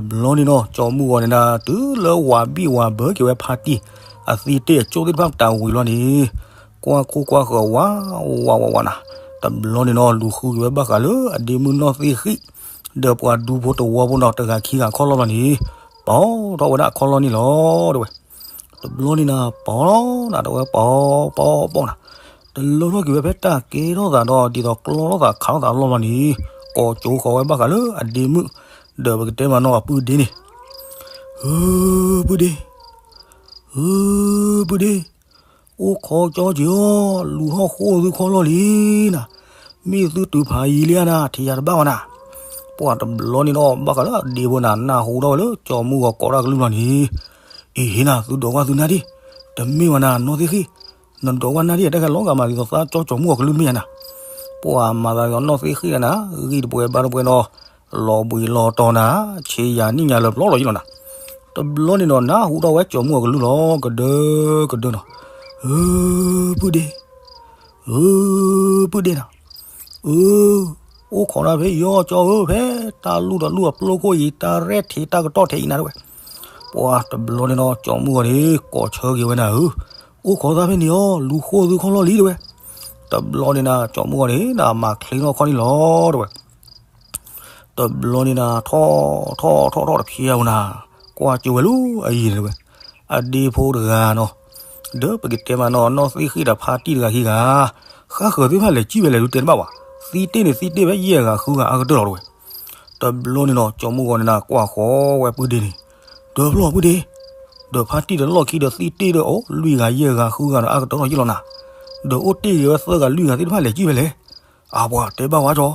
တဘျီန့ၣ်နီၤ ကၠီမုၢ်ဂီၤန့ၣ်နၤ တုၤလၢဝၤဘံၣ်ဝၤဘၢက့ၤဝဲဖါတံၢ် အသံတ့ၢ်အကၠိၣ်သ့ၣ်တဖၣ်တၢ်ဝံၤလီၤန့ၣ် ကွၢ်ခိၣ်ကွၢ်ဃၢၤဝးဝးဝးဝးနၤ, တဘျီန့ၣ်နီၤ လူၤဃုက့ၤဝဲဘၣ်ဃးလၢအဒ့မုၣ်နီၢ်သ့ၣ်ဃံၣ် ဒီးပှၤဒူဖိတဝီဖိနီၤ တဂၤခံဂၤအခီၣ်လီၢ်လီၤန့ၣ် ပီထီၣ်ဝဲဒၣ်အခီၣ်လီၢ်န့ၣ်လီၤ တဲဝဲ. တဘျီန့ၣ်နၤ ပီနၤ တဲဝဲ ပီပီပီနၤ, တလၢထီၣ်က့ၤဝဲဖဲတၢ်ကဲထီၣ်သးဒီး ဒ်သိးကျီထီၣ်သးခးထီၣ်သးအလီၢ်လီၤန့ၣ် ကိးကၠိဃီၤဝဲဘၣ်ဃးလၢအဒ့မုၣ် ဒီးပကတဲမးနီၤအပုၢ်ဒ့န့ၣ်, ပုၢ်ဒ့, ပုၢ်ဒ့, အိၣ်ခိးကၠီက့ၤအီၤ လူၤထီၣ်ဃိသုခီၣ်လီၢ်လံနၤ, မ့ၢ်သုတုၤဖးယံၤလံဧါနၤ ထံၣ်ယၤတဘၣ်ဝဲနၤ. ပှၤတဘျီန့ၣ်ဒီး ဘၣ်ဃးလၢအဒ့ဖိနၤ နၢ်ဟူထီၣ်ဝဲလၢကၠီမုၢ်ဂီၤကိးတၢ်ကလုၢ်လီၤန့ၣ်, အ့ၣ်နၤ သုဒိးကွၢ်သုနၢ်ဒံၣ်, တမ့ၢ်ဝဲနၤ နီၢ်သ့ၣ်ဃံၣ်, နဒိးကွၢ်နၢ်ဒံၣ် တၢ်ခဲလီၤဂာ်မးဒ်သိးသးကၠီကၠီမုၢ်ဂီၤကလုၢ်တမ့ၢ်ယၤနၤ. ပှၤမၤသးဒ်သိးနီၢ်သ့ၣ်ဃံၣ်နၤ ဂံၢ်တပှဲၤဘါတပှဲၤဒီး လီၤဘှံးလီၤတီၤနၤ, ဆ့ယၤနံၣ်ညါလၢပျီလီၤယံလီၤနၤ. တဘျီန့ၣ်ဒီး နၢ်ဟူထီၣ်ဝဲကၠီမုၢ်ဂီၤကလုၢ်လီၤ ကဒၢကဒၢနီၤ, ပုၢ်ဒ့, ပုၢ်ဒ့နၤ, အိၣ်ခိးနၤဖဲအံၤအီၤကၠီဧၢ ဖဲတၢ်လူၢ်ဒီးလူၢ်အပျိခိၣ်အံၤ တၢ်ရဲၣ်ထဲတၢ်ကတီၢ်ထဲအံၤနၤတဲဝဲ. ပှၤတဘျီန့ၣ်ဒီး ကၠီမုၢ်ဂီၤန့ၣ် ကိးဆၢက့ၤဝဲနၤဧၢ, အိၣ်ခိးသးဖဲန့ၣ်အီၤ လူၤဃိသုခီၣ်လီၢ်လံတဲဝဲ. တဘျီန့ၣ်နၤ ကၠီမုၢ်ဂီၤန့ၣ် နမၤချ့နီၢ်ခီၣ်န့ၣ်လီၤတဲဝဲ. တဘျီန့ၣ်နၤ ထီၣ်ထီၣ်ထီၣ်ထီၣ်တဖျဲးဧိၤနၤ, ကွၢ်ကၠိဝဲလၢအယံၤန့ၣ်တဲဝဲ, အဒ့ဖိတဂၤနီၤ, ဒီးပကတဲမးနီၤ နီၢ်သ့ၣ်ဃံၣ်ဒီးဖါတံၢ်တဂၤခံဂၤ, ဃါဃၢၤသ့ၣ်တဖၣ်လဲၤကံၣ်ဝဲလဲၤဒုးတဲတဘၣ်ဘၣ်, သံတ့ၢ်န့ၣ်သံတ့ၢ်ဝဲယဲၢ်ဂၤဃုဂၤအါကတၢၢ်လီၤတဲဝဲ. တဘျီန့ၣ်နီၤ ကၠီမုၢ်ဂီၤန့ၣ်နၤ ကွၢ်ဃီဝဲပုၢ်ဒ့န့ၣ်, ဒီးဖျီၣ်ပုၢ်ဒ့, ဒီးဖါတံၢ်ဒီးလီၢ်ခံဒီးသံတ့ၢ်ဒီးအိၣ် လွံၢ်ဂၤယဲၢ်ဂၤဃုဂၤဒီးအါကတၢၢ်လီၤယံလီၤနၤ, ဒီးအိၣ်တ့ၢ်က့ၤဝဲသၢဂၤလွံၢ်ဂၤသ့ၣ်တဖၣ်လဲၤကံၣ်ဝဲလဲၣ်. အပှၤတဲဘၣ်ဝဲကၠီ,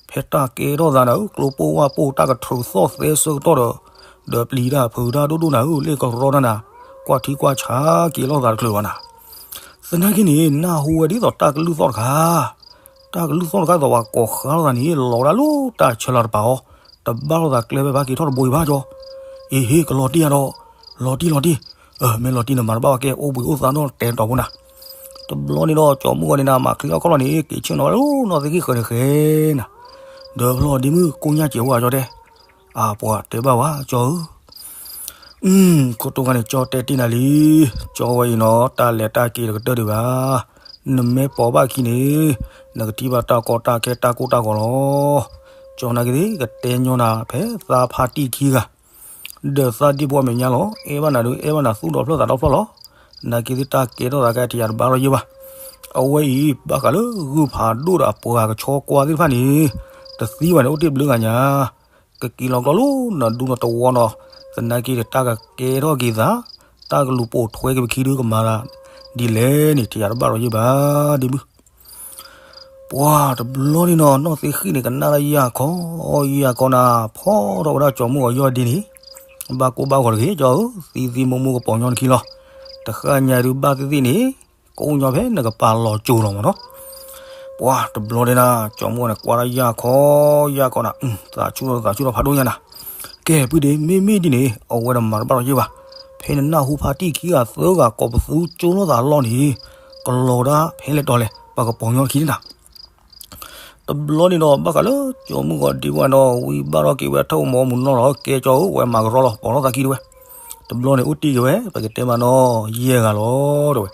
ဖဲတၢ်ကဲထီၣ်သးနၤဧၢ ကျိပိၢ်ဝၣ်ပိၢ် တၢ်ကထြူးသီၣ်သဲဆၢကတီၢ်ဒီး, ဒီးပျံၤတၢ်ဖုးတၢ်ဒိၣ်ဒိၣ်နၤဧၢ လ့ၣ်ကရီတၢ်နၤ, ကွၢ်ထံကွၢ်ဆးက့ၤလိာ်သးတချုးဘၣ်နၤ. သနာ်က့န့ၣ် နၢ်ဟူဝဲဒ်သိးတၢ်ကလုၢ်သီၣ်တခါ, တၢ်ကလုၢ်သီၣ်တခါသိးပှၤကိးဃါလိာ်သးန့ၣ် လီၤဝဲဒၣ်လၢတၢ်ဆၢလၤတပၤအီၤ, တဘၣ်လိာ်သးကျဲဖဲဖးက့ၤထီၣ်တဘိအံၤဘၣ်ကၠီ. အ့ဟ့ ကလီၤတံၢ်ယါဒီး, လီၤတံၢ်လီၤတံၢ်, မ့ၢ်လီၤတံၢ်န့ၣ်မၤတဘၣ်ဘၣ်ကဲ အိၣ်ဘှံးအိၣ်သါနီၢ်တဲတီၤဖိနၤ. တဘျီန့ၣ်ဒီး ကၠီမုၢ်ဂီၤန့ၣ်နၤ မၤချ့ထီၣ်ခီၣ်လီၢ်န့ၣ် က့ၤဆ့ၣ်နီၤဝဲလၢနီၢ်သ့ၣ်ဃံၣ်ဃၢၤန့ၣ်ဃဲနၤ, ဒီးဖျီၣ်ဒ့မုၣ်ကိၣ်ညါစဲးဝဲကၠီတဲ, အပှၤတဲဘၣ်ဝဲကၠီဧၢ ခိၣ်တိၢ်ခါန့ၣ် ကၠီတဲတ့ၢ်နၤလံ, ကၠီဝဲအံၤနီၤ တၢ်လဲၤတၢ်က့ၤတကတၢၢ်ဒံးဘၣ်, နမ့ၢ်ပိာ်ဘၣ်ခံန့ၣ် နကထံၣ်ဘၣ်တၢ်ကီတၢ်ခဲတၢ်ကိၢ်တၢ်ဂီၤလီၤ. ကၠီနာ်က့သ့ၣ် ကတဲညီနၤဖဲသးဖါတံၢ်ခံဂၤ ဒီးသးဒ့ဖိအမဲာ်ညါလီၤ. အဲၣ်ဘၣ်နၤဒုး အဲၣ်ဘၣ်နၤသူၣ်ဒီဖျၢၣ်သးဒီဖျၢၣ်လီၤ. နာ်က့သ့ၣ်တၢ်ကဲထီၣ်သးကဲထံၣ်ယၤတဘၣ်ထီၣ်ယဲၢ်ဘၣ်. အဝဲအံၤ ဘၣ်ဃးလၢဂုၢ်ဖးဒိၣ်ဒီးအပှၤကဆီကွၢ်သ့ၣ်တဖၣ်န့ၣ် တသံဘၣ်န့ၣ် အိၣ်တ့ၢ်ဘျုးဂၤညါ ကက့ၤလီၤကျီလၢနဒူနတဝီနီၤ, သနာ်က့ဒီးတၢ်ကကဲထီၣ်က့ၤသး, တၢ်ကလူၤပိာ်ထွဲက့ၤပခံဒုးကမၤသးဒ်လဲၣ်န့ၣ် ထံၣ်ယၤတဘၣ်ထီၣ်ယဲၢ်ဘၣ် ဒ့မုၣ် ပှၤတဘျီန့ၣ်နီၤ နီၢ်သ့ၣ်ဃံၣ်န့ၣ် ကနၣ်လၢယၢ်ခီ, ယၢ်ခီနၤ ဖီထီၣ်ဝဲဒၣ်ကၠီမုၢ်ဂီၤယီၢ်ဒ့န့ၣ်, ဘၣ်ကိၢ်ဘၣ်ဂီၤတဂ့ၤ ကၠီဧၢ, သံသံမူမူကပီၤညီနခံလီၤ. တဃၣ်ညါဒုးဘၣ်သ့ၣ်သ့ၣ်န့ၣ် ကအိၣ်ညီဖဲနကပၤလီၤကၠိလီၤမးနီၤ. ပှၤတဘျီန့ၣ်နၤ ကၠီမုၢ်ဂီၤန့ၣ် ကွၢ်ဒၣ်ယၢ်ခီ, ယၢ်ခီနၤ, သးဆူၣ်ထီၣ်သးဆူၣ်ထီၣ်ဖးဒိၣ်ညါနၤ. ကဲ ပုၢ်ဒ့ မ့မ့ၢ်ဒ်န့ၣ် အဝဲဒီးမၤတဘၣ်ထီၣ်ယဲၢ်ဘၣ်. ဖဲနနၢ်ဟူဖါတံၢ်ခံဂၤသၢဂၤကိးပသူကၠိလိာ်သးအလီၢ်န့ၣ် ကလီၤဒၣ်ဖဲလဲၣ်တီၤလဲၣ် ပကပီၤညီနခံန့ၣ်နၤ. တဘျီန့ၣ်ဒီး ဘၣ်ဃးလၢကၠီမုၢ်ဂီၤဒ့ဝဲဒီး ဝံဘၣ်ထီၣ်က့ၤဝဲထီၣ်မီမုၢ်နီၢ်လီၤ ကဲကၠီဧၢ ဝဲမၤကရီလီၤ ပိာ်ထီၣ်သးခံဒုးဝဲ. တဘျီန့ၣ်အိၣ်တ့ၢ်က့ၤဝဲ ပကတဲမးနီၤ ယဲၢ်ဂၤလီၤ တဲဝဲ.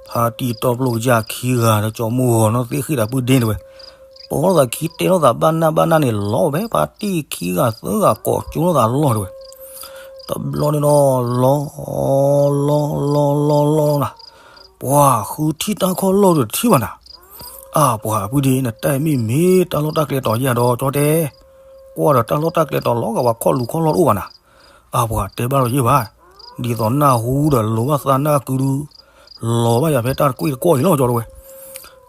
ဖါတံၢ်တီပျိၢ်ကစၢ်ခံဂၤဒီးကၠီမုၢ်ဂီၤနီၢ်သ့ၣ်ဃံၣ်ဒီးပုၢ်ဒ့တဲဝဲ. ပိာ်ထီၣ်သးခံတဲထီၣ်သးဘၣ်နၢ်ဘၣ်နၢ်န့ၣ် လီၤဖဲဖါတံၢ်ခံဂၤသၢဂၤကိးကၠိလိာ်သးအလီၢ်တဲဝဲ. တဘျီန့ၣ်ဒီး လီၤ လီၤ လီၤ လီၤ လီၤ လီၤနၤ. ပှၤဃုထံၣ်တၢ်ခီၣ်လီၢ်ဒီးတထံၣ်ဘၣ်နၤ. အါ ပှၤပုၢ်ဒ့ နတၢ်အံၤမ့ၢ်မ့ၢ်တၢ်လီၢ်တၢ်ကျဲတီၤယဲၢ်ဒီးကၠီတဲ. ကွၢ်ဒီးတၢ်လီၢ်တၢ်ကျဲတီၤလီၤဂာ်ပှၤခီၣ်လူၤခီၣ်လီၢ်တအိၣ်ဘၣ်နၤ. အါ ပှၤတဲဘၣ်ဒီးယဲၢ်ဘၣ်. ဒ်သိးနၢ်ဟူဒီးလိၤဘၣ်သးနၢ်ကုဒုး လီၤဘၣ်ယၤဖဲတၢ်တကွ့ၢ်တကွီၢ်အံၤလီၤကၠီတဲဝဲ.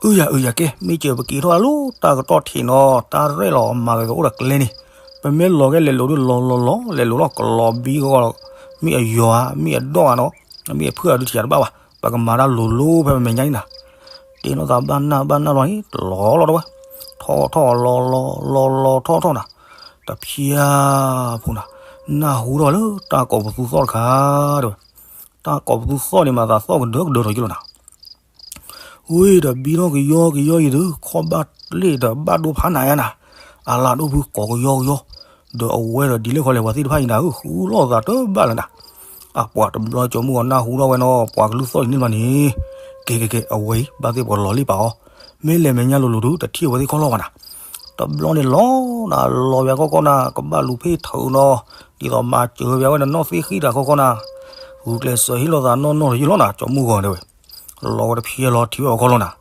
အုယၤအုယၤကဲ မ့ၢ်စၢၤပက့ၤထီၣ်လၢတၢ်ကတီၢ်ထံးနီၤ တၢ်ရဲၣ်လီၤမၤဂ့ၤကအိၣ်ဒီးကျဲန့ၣ် ပမ့ၢ်လီၤကဲလဲၤလိၤဒုး လီၤလီၤလီၤ လဲၤလိၤလီၤကလီၤဘံဂီၢ် မ့ၢ်အယီၤဧါ မ့ၢ်အဒီၣ်ဧါနီၤ မ့ၢ်အဖုၣ်ဧါဒုးထံၣ်တဘၣ်ဘၣ် ပကမၤတၢ်လိၤလိၤဖဲပမဲာ်ညါန့ၣ်နၤ. တဲထီၣ်သးဘၣ်နၢ်ဘၣ်နၢ်လီၤန့ၣ် လီၤလီၤတဲဝဲ. ထီၣ်ထီၣ်လီၤလီၤလီၤလီၤထီၣ်ထီၣ်နၤ. တဖျါဖူနၤ နၢ်ဟူထီၣ်လၢတၢ်ကိးပသူသီၣ်တခါတဲဝဲ. တၢ်ကိးပသူသီၣ်န့ၣ်မၤသးသီၣ်ကဒၢကဒၢထီၣ်ယလီၤနၤ. ဝ့ၢ်ဒီးဘံထီၣ်ကယီကယီအံၤဒုး ခီၣ်ဘၣ်လ့ၣ်ဒီးဘၣ်ဒိဖးနၤယါနၤ. အလၤဒိၣ်ဖုကိးကယီကယီ ဒီးအဝဲဒီးဒ်လဲၣ်ခီလဲၣ် ပှၤသ့ၣ်တဖၣ်အံၤနၤဧၢ ဃူလိာ်သးတဘၣ်လၢၤနၤ. အပှၤတဘျီ ကၠီၤမုၢ်ဂီၤနၢ်ဟူထီၣ်ဝဲနီၤ ပှၤကလုၢ်သီၣ်အံၤန့ၣ်လီၤန့ၣ်, ကဲကဲကဲ အဝဲအံၤ ဘၣ်သ့ၣ်ပှၤလီၤလံပာ်အီၤ, မ့ၢ်လဲၤမဲာ်ညါလိၤလိၤဒုး တထံၣ်အဝဲသ့ၣ်ခီၣ်လီၢ်ဘၣ်နၤ. တဘျီန့ၣ်လီၤနၤ လီၤဝဲခီခီနၤ ကဘၣ်လူၤဖ့ၣ်ထုးနီၤ, ဒ်သိးမၤစၢၤဝဲဝဲနနီၢ်သ့ၣ်ဃံတဂၤခီခီနၤ, ဂုာ်ကျဲးစၢးဟ့ၣ်လီၤသးနီၢ်နီၢ်တယုၢ်လီၤနၤ ကၠီၤမုၢ်ဂီၤတဲဝဲ. လီၤဝဲတဖျဲလီၤ ထံၣ်ဝဲပှၤခီၣ်လီၢ်နၤ,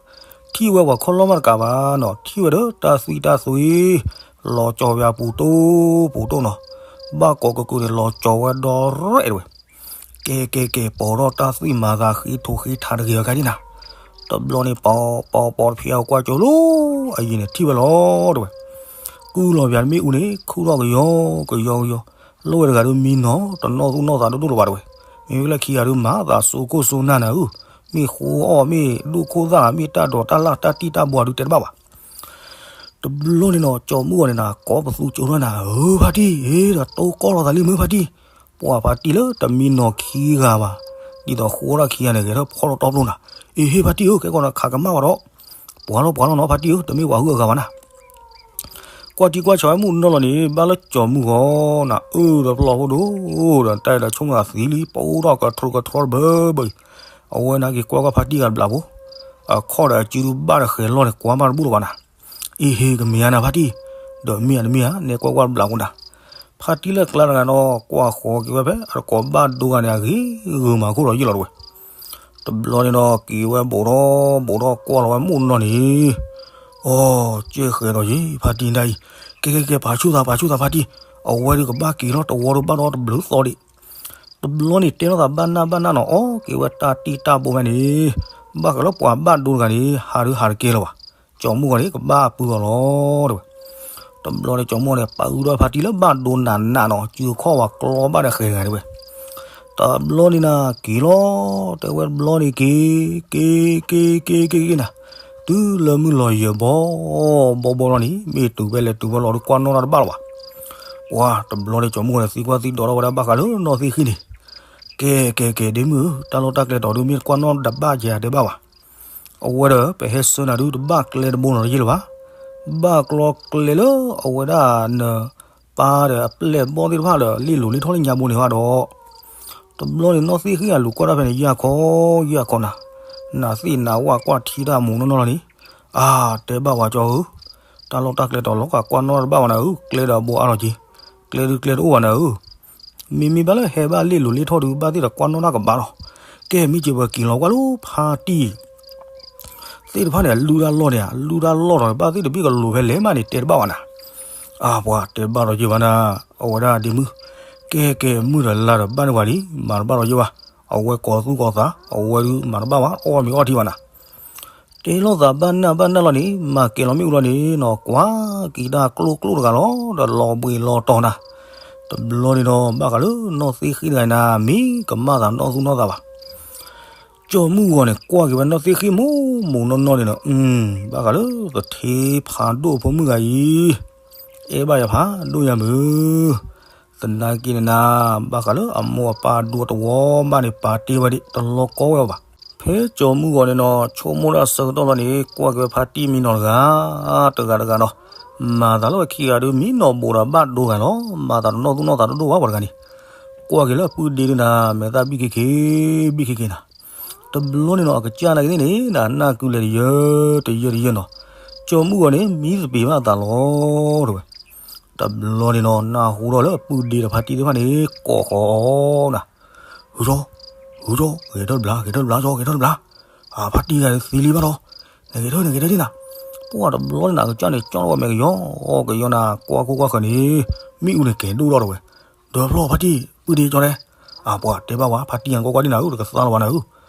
ထံၣ်ဝဲပှၤခီၣ်လီၢ်မးတကးဘၣ်နီၤ ထံၣ်ဝဲဒီးတၢ်သွံၣ်တၢ်သွံၣ် လီၤကၠီၤဝဲအပူၤတိၢ်ပူၤတိၢ်နီၤ, ဘၣ်ကိးကကုာ်န့ၣ် လီၤကၠီၤဝဲဒီရဲၣ်တဲဝဲ. ကဲကဲကဲ ပိာ်ထီၣ်တၢ်သွံၣ်မၤသးဃ့ထိဃ့ထးတဂ့ၤအဂၤဒ်နၤ. တဘျီန့ၣ် ပီၤပီၤတဖျဲအကွၢ်ကၠိလီၤ အယံၤန့ၣ်ထံၣ်ဝဲလီၤတဲဝဲ. ကုၢ်လီၤပၠးတမ့ၣ်အူန့ၣ် ခူၣ်ထီၣ်ကယီကယီကယီ, လီၤဝဲတဂၤဒုးမံနီၤ တနီၣ်သူၣ်နီၣ်သးဒိၣ်ဒိၣ်လၢၤဘၣ်တဲဝဲ. မ့ၢ်ဝဲလၢခံဂၤဒုးမၤသးစိကိၢ်စိနၢ်နၤဧၢ, မ့ၢ်ဃိအီၣ် မ့ၢ်ဒိၣ်ခိၣ်သၣ် မ့ၢ်တၢ်ဒိးတၢ်လၢ်တၢ်တံၢ်တၢ်ဘှါဒုးတဲတဘၣ်ဘၣ်. တဘျီန့ၣ်နီၤ ကၠီၤမုၢ်ဂီၤန့ၣ်နၤ ကိးပသူကၠိထီၣ်နၤ ဧၢ ဖါတံၢ် ဟ့ၣ်ဒီးတိၢ်ကီၢ်လီၤသးလံမုၢ်ဖါတံၢ်, ပှၤဖါတံၢ်လၢတမံနီၤခံဂၤဘၣ်, ဒ်သိးဃိထီၣ်ခံဂၤန့ၣ် ဂဲၤထီၣ်ဖီၣ်လီၤတီပျိနၤ, အ့ ဟ့ၣ်ဖါတံၢ်ဧၢ ခဲကီးနၤ ခးကမၣ်ဘၣ်ဒီး, ပှၤလီၤပှၤလီၤနီၤ ဖါတံၢ်ဧၢ တမ့ၢ်ပှၤဟုအဂၤဘၣ်နၤ. ကွၢ်ထံကွၢ်ဆးဝဲမုၢ်နီၢ်လီၤန့ၣ် ဘၣ်လၢကၠီၤမုၢ်ဂီၤနၤ အၢဒီးပျီဖိဒိၣ်ဒီး တၢ်ဒီးဆိကမိၣ်သံလံ ပအိၣ်ထီၣ်ကထြူကထြီတဘၢဘၢအံၤ, အဝဲန့ၣ်က့ၤကွၢ်ကွၢ်ဖါတံၢ်ဂၤတဘျးဖိ, အခီၣ်ဒီးအစုဒုးဘၣ်ဒီးဃဲၤလီၢ်န့ၣ် ကွၢ်မးတဘူၣ်လၢၤဘၣ်နၤ. အ့ ဟ့ၣ်ကမ့ၢ်ဧါနၤဖါတံၢ်, ဒီးမ့ၢ်ဧါတမ့ၢ်ဧါ နဲကွၢ်ကွၢ်တဘျးဖိနၤ. ဖါတံၢ်လၢကျါတဂၤဒီး ကွၢ်ဃီၤက့ၤဝဲဖဲအတကိးဘၣ်ဒိဂၤန့ၣ် အဂ့ၤဂုာ်မၤခိၣ်ဒီးယုၢ်လီၤတဲဝဲ. တဘျီန့ၣ်ဒီး က့ၤဝဲဘူးထီၣ်ဘူးထီၣ် ကွၢ်လီၤဝဲမိၢ်နီၢ်န့ၣ်, အိ ကဲဃဲၤဒီးယ့ ဖါတံၢ်ဒၣ်အံၤ, ကဲကဲကဲ ပာ်ဆူၣ်သး ပာ်ဆူၣ်သးဖါတံၢ်, အဝဲဒုးကဘၣ်က့ၤလီၤတဝီဒုးဘၣ်ဒီးတဘျုးသီဒံး. တဘျီန့ၣ် တဲထီၣ်သးဘၣ်နၢ်ဘၣ်နၢ်နီၤ အီၣ်က့ၤဝဲတၢ်တံၢ်တၢ်ဘိဖဲန့ၣ်, ဘၣ်ဃးလၢပှၤဘၣ်ဒိတဂၤန့ၣ် ဟးဒုးဟးတကဲလၢၤဘၣ်, ကၠီၤမုၢ်ဂီၤန့ၣ် ကဘၣ်ပုၢ်အီၤလီၤတဲဝဲ. တဘျီန့ၣ် ကၠီၤမုၢ်ဂီၤန့ၣ် ပာ်အုၣ်ထီၣ်ဖါတံၢ်လၢဘၣ်ဒိနးနးနီၤ စုခီၣ်ဝဲကျီဘၣ်ဒီးဃဲၤတဂၤတဲဝဲ. တဘျီန့ၣ်နၤ က့ၤလီၤ တဲဝဲတဘျီန့ၣ်က့ၤ က့ၤက့ၤက့ၤက့ၤက့ၤနၤ, တုၤလၢမုၢ်လီၤယၢၤဘီဘီဘီလီၤန့ၣ် မ့ၢ်တုၤဖဲလဲၤတုၤဖဲလီၤဒီးကွၢ်နီၣ်တၢ်တဘၣ်လၢၤဘၣ်. ပှၤတဘျီန့ၣ် ကၠီၤမုၢ်ဂီၤန့ၣ် သံကွၢ်သံဒိးထီၣ်ဝဲဒၣ်ဘၣ်ဃးလၢနီၢ်သ့ၣ်ဃံန့ၣ်, ကဲကဲကဲ ဒ့မုၣ်ဧၢ တၢ်လီၢ်တၢ်ကျဲတီၤဒုး မ့ၢ်တကွၢ်နီၣ်တဘၣ်ယၤတဲဘၣ်ဘၣ်. အဝဲဒီး ပဟဲဆှၢနၤဒုး တဘၣ်ကျဲတဘိနီၤတယ့ၢ်လၢၤဘၣ်. ဘၣ်ကျီကျဲလၢအဝဲဒၣ်နပၢ်ဒီးအပျဲၢ်ဘီၣ်သ့ၣ်တဖၣ်ဒီး လ့ၣ်လိၤလ့ၣ်ထီၣ်လၢညါဘိန့ၣ်ဘၣ်ဒီး, တဘျီန့ၣ် နီၢ်သ့ၣ်ဃံအလူၤကွၢ်တၢ်ဖဲန့ၣ် ယၢ်ခီ ယၢ်ခီနၤ, နၤသ့ၣ်နၤဝၣ်ကွၢ်ထံတၢ်မူးနီၢ်နီၢ်လီၤန့ၣ်, အါ တဲဘၣ်ဝဲကၠီဧၢ, တၢ်လီၢ်တၢ်ကျဲတီၤလီၤ ကကွၢ်နီၣ်တၢ်တဘၣ်ဘၣ်နၤဧၢ, ကျဲဒီးအဘိအါလီၤက့ၤ, ကျဲဒုးကျဲတအိၣ်ဘၣ်နၤဧၢ. မ့မ့ၢ်ဘၣ်လၢဟဲဘၣ်လ့ၣ်လိၤလ့ၣ်ထီၣ်ဒုး ဘၣ်သ့ၣ်ဒီးကွၢ်နီၣ်တၢ်ကဘၣ်လီၤ. ကဲ မ့ၢ်က့ၤပက့ၤလီၤကွၢ်လၢဖါတံၢ်သ့ၣ်တဖၣ်န့ၣ် အလုၢ်တၢ်လီၢ်န့ၣ် အလုၢ်တၢ်လီၢ်ဒီး ဘၣ်သ့ၣ်တဘ့ၣ်ကလိၤဖဲလဲၣ်မးန့ၣ် တဲတဘၣ်ဘၣ်နၤ. အါ ပှၤတဲဘၣ်ဒီးယ့ၢ်ဘၣ်နၤ, အဝဲဒၣ်ဒ့မုၣ်, ကဲကဲ မုၢ်ဒီးလါဒီးဘၣ်န့ၢ်ပှၤလံ, မၤတဘၣ်ဒီးယ့ၢ်ဘၣ်, အဝဲကိးသူၣ်ကိးသး, အဝဲဒုးမၤတဘၣ်ဘၣ် အီၣ်မ့ၤအီထံဘၣ်နၤ. တဲလိာ်သးဘၣ်နၢ်ဘၣ်နၢ်လီၤန့ၣ် မၤကဲၤလီၤမ့ၣ်အူလီၤန့ၣ်နီၤ ကွၢ်က့ၤတၢ်ကျိၣ်ကျိၣ်တဂၤလီၤ ဒီးလီၤဘှံးလီၤတီၤနၤ. တဘျီန့ၣ်ဒီး ဘၣ်ဃးလၢနီၢ်သ့ၣ်ဃံတဂၤနၤ မ့ၢ်ကမၣ်သးနီၢ်သူၣ်နီၢ်သးဘၣ်. ကၠီၤမုၢ်ဂီၤန့ၣ် ကွၢ်က့ၤဝဲနီၢ်သ့ၣ်ဃံမူးမူးနီၢ်နီၢ်န့ၣ်ဒီး, ဘၣ်ဃးလၢသထ့ဖးဒိၣ်ဖိမုၣ်ဂၤအံၤ အဲၣ်ဘၣ်ယၤဖးဒိၣ်ညါမုၢ်, သနာ်က့န့ၣ်နၤ ဘၣ်ဃးလၢအမိၢ်အပၢ်အဒူအတဝီဘၣ်န့ၣ် ပာ်တ့ၢ်ဝဲဒၣ် တလီၤကီဝဲအီၤဘၣ်. ဖဲကၠီၤမုၢ်ဂီၤန့ၣ်နီၤ ဆိကမိၣ်တၢ်ဆၢကတီၢ်လီၤန့ၣ် ကွၢ်က့ၤဝဲဖါတံၢ်မံနီၤတဂၤ, တဂၤတဂၤနီၤ, မၤသးလၢဝဲခံဂၤဒုး မံနီၤဘူးဒီးဘၣ်ဒိဂၤလီၤ, မၤသးတနီၢ်သူၣ်နီၢ်သးတဒိၣ်ဘၣ်ပှၤတဂၤန့ၣ်, ကွၢ်က့ၤလၢအပုၢ်ဒ့ဒုးနၤ မဲာ်သၣ်ဘံၣ်ခ့ခ့, ဘံၣ်ခ့ခ့နၤ. တဘျီန့ၣ်နီၤ အကစၢ်နာ်က့ၤန့ၣ် နနၢ်ကုလဲၤတယၢတယၢတယၢနီၤ, ကၠီၤမုၢ်ဂီၤန့ၣ် မံသပ့ၤဘၣ်အသးလီၤ တဲဝဲ. တဘျီန့ၣ်နီၤ နၢ်ဟူထီၣ်လၢအပုၢ်ဒ့ဒီးဖါတံၢ်သ့ၣ်တဖၣ်န့ၣ် ကိးဃီၤအီၤနၤ, ဟုၣ်ဒီး ဟုၣ်ဒီး ဂဲၤထၢၣ်တဘျီ ဂဲၤထၢၣ်တဘျီ ကၠီ ဂဲၤထၢၣ်တဘျီ, အဖါတံၢ်ဂၤသံလံဘၣ်ဒီး, နဂဲၤထၢၣ် နဂဲၤထၢၣ်ဒ်နၤ, ပှၤတဘျီန့ၣ်နၤ အကစၢ်န့ၣ် ကၠီထီၣ်ဝဲမဲာ်ကယီကယီနၤ ကွၢ်ခိၣ်ကွၢ်ဃၢၤန့ၣ်, မ့ၣ်အူန့ၣ်ကဲၤဒိၣ်ထီၣ်တဲဝဲ, ဒီးဖျီဖါတံၢ် ပုၢ်ဒ့ကၠီတဲ, အပှၤတဲဘၣ်ဝဲ ဖါတံၢ်ယၤကွၢ်ကွၢ်ဒ်နၤဧၢ တကသါလၢၤဘၣ်နၤဧၢ,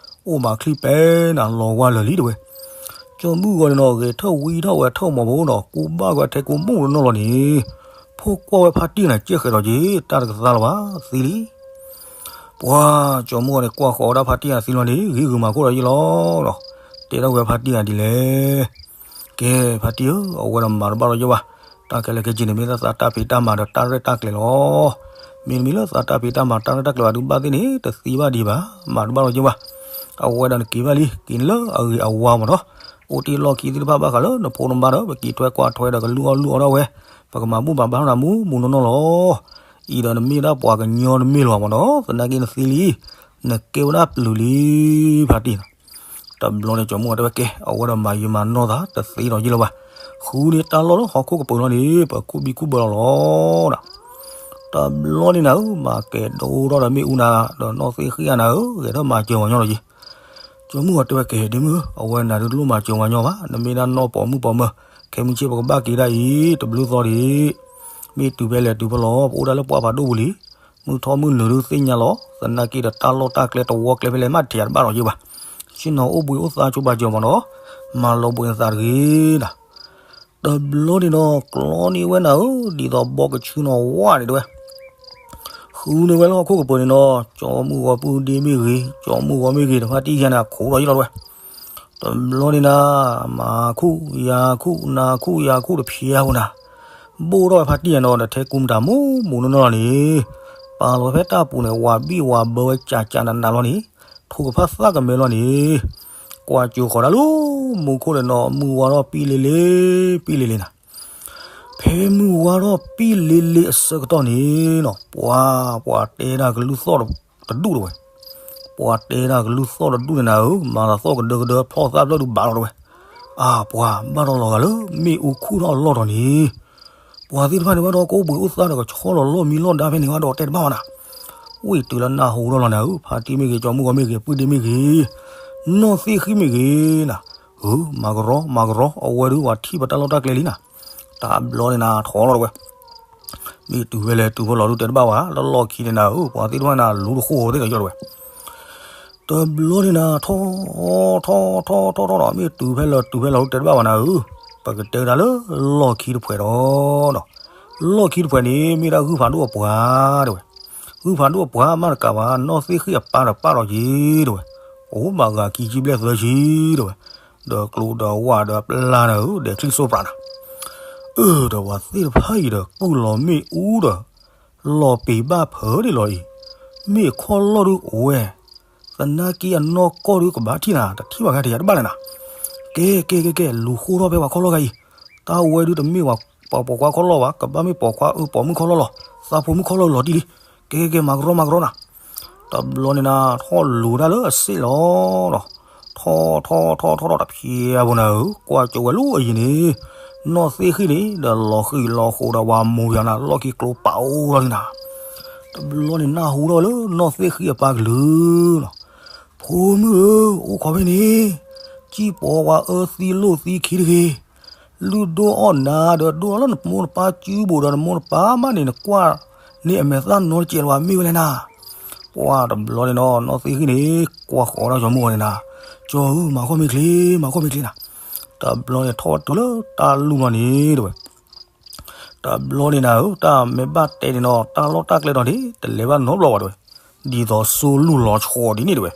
အိၣ်မးချံပဲနၤ လီၤဝါလၢာ်လံတဲဝဲ. ကၠီၤမုၢ်ဂီၤန့ၣ်နီၤ ဂဲၤထၢၣ်ဝံထီၣ်ဝဲထၢၣ်မီၤဖိနီၤ ကူဘၣ်ဝဲထဲကူမူးနီၢ်နီၢ်လီၤန့ၣ်, ဖိကွၢ်ဝဲဖါတံၢ်နၤ ကဲဃဲၤဒီးက့ၤ တၢ်တကသါလၢၤဘၣ် သံလံ ပှၤကၠီၤမုၢ်ဂီၤန့ၣ် ကွၢ်ဃီၤဝဲဒၣ်ဖါတံၢ်ဂၤသံလီၤန့ၣ် ဂ့ၤဂုာ်မၤခိၣ်ဒီးယ့ၢ်လီၤနီၤ, တဲထီၣ်ဝဲဖါတံၢ်ဂၤဒ်လဲၣ်, ကဲ ဖါတံၢ်ဧၢ အဝဲဒီးမၤတဘၣ်ဒီးယ့ၢ်ဘၣ်, တၢ်ခဲလၢာ်ခဲဆ့န့ၣ် မ့ၢ်သးတၢ်ဖံးတၢ်မၤဒီးတၢ်ရဲၣ်တၢ်ကျဲၤလီၤ, မ့တမ့ၢ်လၢသးတၢ်ဖံးတၢ်မၤတၢ်ရဲၣ်တၢ်ကျဲၤဘၣ်ဒုးဘၣ်သ့ၣ်န့ၣ် တသံဘၣ်ဒံးဘၣ်, မၤတဘၣ်ဒီးယ့ၢ်ဘၣ်, အဝဲဒီးနက့ၤဘၣ်လံ က့ၤန့ၣ်လၢအဂ့ၤအဝါမးနီၤ, အိၣ်တ့ၢ်လီၢ်ခံသ့ၣ်တဖၣ်ဘၣ်ဃးလၢနဖိနမါဒီး ပက့ၤထွဲကွၢ်ထွဲဒီးကလုၢ်အီၣ်လုၢ်အီထီၣ်ဝဲ, ပကမၤဘူၣ်မၤဘါထီၣ်နၤမူးမူးနီၢ်နီၢ်လီၤ. အံၤဒီးနမ့ၢ်ဒၣ်ပှၤကညီတမ့ၢ်လၢၤဘၣ်မ့ၢ်နီၤ, သနာ်က့နသံလံ, နကဲဝဲဒၣ်ပျုၤလံ ဖါတံၢ်နီၤ. တဘျီန့ၣ် ကၠီၤမုၢ်ဂီၤတဲဝဲကဲ, အဝဲဒီးမၤယံာ်မၤနီၢ်သးတသ့ဒီးယ့ၢ်လၢၤဘၣ်. ဃုန့ၢ်တၢ်လီၢ်လၢဟီၣ်ခိၣ်ကပၤလီၤန့ၣ် ပကူၣ်ဘံၣ်ကူၣ်ဘၢလီၤလီၤဒီး တဘျီန့ၣ်နၤဧၢ, မၤကဲၤဒိၣ်ထီၣ်ဒီးမ့ၣ်အူနၤ, ဒီးနီၢ်သ့ၣ်ဃံအနၤဧၢ, ဂဲၤထီၣ်မၤစၢၤဝဲညီလီၤယံၤ. ကၠီၤမုၢ်ဂီၤတဲဝဲကဲ, ဒ့မုၣ်ဧၢ, အဝဲနၤဒုးတလိၣ်မၤစၢၤဝဲညီဘၣ်, နမ့ၢ်ဒၣ်နီၢ်ပိာ်မုၣ်ပိာ်မၢၤ, ခဲမုၢ်ဆ့ၣ်ပကဘၣ်က့ၤဒၣ်အံၤ တဘျုးသီဒံး, မ့ၢ်တုၤဖဲလဲၣ်တုၤဖဲလဲၣ် ပအိၣ်ဒၣ်လၢပှၢ်ဖးဒိၣ်ပူၤလံ. မုၢ်ထီၣ်မုၢ်နုာ်ဒုးသ့ၣ်ညါလီၤ, သနာ်က့ဒီးတၢ်လီၢ်တၢ်ကျဲတဝီကျဲဖဲလဲၣ်မး ထံၣ်တဘၣ်လီၤယံၤဘၣ်. ဆ့ၣ်နီၤအိၣ်ဘှံးအိၣ်သါဆိပာ်စၢၤမ့ၢ်နီၤ, မၤလီၤဘှံးနသးတဂ့ၤနၤ. တဘျီန့ၣ်ဒီး ကျီန့ၢ်ဝဲနၤဧၢ, ဒ်သိးဘီကဆူနီၤဝါန့ၣ်တဲဝဲ. ဃုန့ၢ်ဝဲလၢဟီၣ်ခိၣ်ကပၤန့ၣ်ဒီး ကၠီၤမုၢ်ဂီၤပုၢ်ဒ့မ့ၢ်ဂ့ၤ, ကၠီၤမုၢ်ဂီၤမ့ၢ်ဂ့ၤ, တဖါတံၢ်ယၤန့ၣ် အခိၣ်ဒီးယ့ၢ်လီၤတဲဝဲ. တဘျီန့ၣ်နၤ, မၤခူၣ်ယၤခူၣ်, နၤခူၣ်ယၤခူၣ်တဖျဲးအဃိနၤ, ဘိၣ်ထီၣ်ဝဲဖါတံၢ်ယၤန့ၣ်ဒီး ထဲကူမတၤမူးမူးနီၢ်နီၢ်လီၤန့ၣ်, ပာ်လီၤဖဲတၢ်ပူၤန့ၣ် ဝၤဘံၣ်ဝၤဘၢဝဲကၠးကၠးနးနးလီၤန့ၣ်, ထိၣ်ကဖၣ်သၣ်ကမဲလီၤန့ၣ်, ကွၢ်ကၠိဃီၤဒၣ်လၢမူခိၣ်န့ၣ်ဒီး မုၢ်ဝါထီၣ်ပံၣ်လ့လ့, ပံၣ်လ့လ့နၤ. ဖဲမုၢ်ဝါထီၣ်ပံၣ်လ့လ့အဆၢကတီၢ်န့ၣ်နီၤ, ပှၤ, ပှၤတဲဒၣ်ကလုၢ်သီၣ်တဒူၣ်တဲဝဲ. ပှၤတဲဒၣ်ကလုၢ်သီၣ်တဒူၣ်န့ၣ်နၤဧၢ, မၤသးသီၣ်ကဒၢကဒၢ ဖျီၣ်သၣ်ဖျၢၣ်ဒုးဘၣ်လီၤတဲဝဲ. အါ, ပှၤဘၣ်ဒီးလီၤဂာ်လၢမ့ၣ်အူခူၣ်ထီၣ်အလီၢ်တီၤန့ၣ်, ပှၤသ့ၣ်တဖၣ်န့ၣ်ဘၣ်ဒီးကအိၣ်ဘှံးအိၣ်သါဒီးကဆီလီၤလီၢ်မံလီၢ်ဒါဖဲန့ၣ်ဘၣ်ဒီးတဲတဘၣ်ဘၣ်နၤ. ဝံၤတုၤလၢနၢ်ဟူထီၣ်လီၤနၤဧၢ, ဖါတံၢ်မ့ၢ်ဂ့ၤ, ကၠီၤမုၢ်ဂီၤမ့ၢ်ဂ့ၤ, ပုၢ်ဒ့မ့ၢ်ဂ့ၤ, နီၢ်သ့ၣ်ဃံမ့ၢ်ဂ့ၤနၤ, ဧၢ, မၤကရီမၤကရီ, အဝဲဒုးပှၤထံၣ်ပတၢ်လီၢ်တၢ်ကျဲလံနၤ. တဘျီန့ၣ်နၤ ထီလီၤတဲဝဲ. မ့ၢ်တုၤဖဲလဲၣ်တုၤဖဲလဲၣ်ဒုးတဲတဘၣ်ဘၣ်, လၢလီၢ်ခံန့ၣ်နၤဧၢ, ပှၤသ့ၣ်တဖၣ်န့ၣ် လူတဃိသ့ၣ်ကယီၢ်တဲဝဲ. တဘျီန့ၣ်နၤ ထီ, ထီ, ထီ, ထီ, ထီ, ထီဒီး မ့ၢ်တုၤဖဲလဲၣ်တုၤဖဲလဲၣ်ဒုးတဲတဘၣ်ဘၣ်နၤဧၢ, ပကတဲဝဲဒၣ်လၢလီၢ်ခံတဖှဲးဒီး, လီၢ်ခံတဖှဲးန့ၣ် မ့ၢ်ဒၣ်ဂုၢ်ဖးဒိၣ်အပှၤတဲဝဲ. ဂုၢ်ဖးဒိၣ်အပှၤမးတကးဘၣ်, နီၢ်သ့ၣ်ဃံအပၢ်ဒီးပၢ်ဒီးက့ၤတဲဝဲ, အိၣ်ဘၣ်ဂၤခံဆံဘျဲၣ်သၢဆံတဲဝဲ, ဒီးကျိဒီးဝၣ်ဒီးပျၢ်နၤဧၢ, ဒဲးချံစိးပြးနၤ. အၢ ဒီးပှၤသ့ၣ်တဖၣ်အံၤဒီး ကုၢ်လီၤမ့ၣ်အူဒီး လီၤပံာ်ဘၣ်ဖၢဒံးလီၤအံၤ, မ့ၢ်ခီၣ်လီၢ်ဒုးအိၣ်ဝဲ, သနာ်က့အနီၢ်ကီၢ်ဒုးကဘၣ်ထံၣ်နၤ, တထံၣ်ဘၣ်ဂၤတယၤတဘၣ်လၢၤနၤ. ကဲ ကဲ ကဲ ကဲ လူၤဃိထီၣ်ဖဲပှၤခီၣ်လီၢ်ဂၤအံၤ, တၢ်ဝဲဒုးတမ့ၢ်ပှၤပိာ်ခွါခီၣ်လီၢ်ဘၣ်, ကဘၣ်မ့ၢ်ပိာ်ခွါအၢပိာ်မုၣ်ခီၣ်လီၢ်လီၤ, သးဖိမုၣ်ခီၣ်လီၢ်လီၤတံၢ်လံ. ကဲ ကဲ ကဲ မၤကရီမၤကရီနၤ. တဘျီန့ၣ်နၤ ထီၣ်လူၤတၢ်လၢအစ့ၣ်လီၤဒီး, ထီၣ်ထီၣ်ထီၣ်ထီၣ်ထီၣ်တဖျဲးအပူၤနၤဧၢ, ကွၢ်ကၠိဝဲလၢအယံၤန့ၣ်, နီၢ်သ့ၣ်ဃံန့ၣ် ဒီးလီၤဃံၤလီၤဃိးဒီးဝၤမိၤယၤနၤ, လီၢ်ခံကျိပာ်အိၣ်လီၤန့ၣ်နၤ. တဘျီန့ၣ်နၢ်ဟူထီၣ်ဝဲလၢနီၢ်သ့ၣ်ဃံအပၢ်ကလုၢ်လီၤ. ဖိမုၣ်ဧၢ, အိၣ်ခိးဖဲန့ၣ်, စံၣ်ပိာ်ဝဲအၢသံလိာ်သံခံတဂ့ၤ. လုၢ်ဒိၣ်အီၣ်နၤဒီးဒိၣ်အီၣ်လၢနမိၢ်နပၢ်စုပူၤဒီးနမိၢ်နပၢ်မးန့ၣ် နကွၢ်န့ၢ်အမဲာ်သၣ်နီတစဲးလၢၤဘၣ် မ့ၢ်ဝဲလဲၣ်နၤ. ပှၢ်တဘျီန့ၣ်ဒီး နီၢ်သ့ၣ်ဃံန့ၣ် ကွၢ်ဃီၤဒီးကၠီၤမုၢ်ဂီၤန့ၣ်နၤ, ကၠီၤဧၢ, မၤခီၣ်မ့ၢ်ချ့, မၤခီၣ်မ့ၢ်ချ့နၤ. တဘျီန့ၣ်ထီၣ်ဝဲတုၤလၢတၢ်လူၢ်လီၤန့ၣ်တဲဝဲ. တဘျီန့ၣ်နၤဧၢ, တၢ်မ့ၢ်ဘၣ်တဲန့ၣ်ဒီး တၢ်လီၢ်တၢ်ကျဲဒီးန့ၣ် တလဲၤဘၣ်နီတဘျီဘၣ်တဲဝဲ, ဒ်သိးစိလူၢ်လီၤဆီဒ်န့ၣ်တဲဝဲ.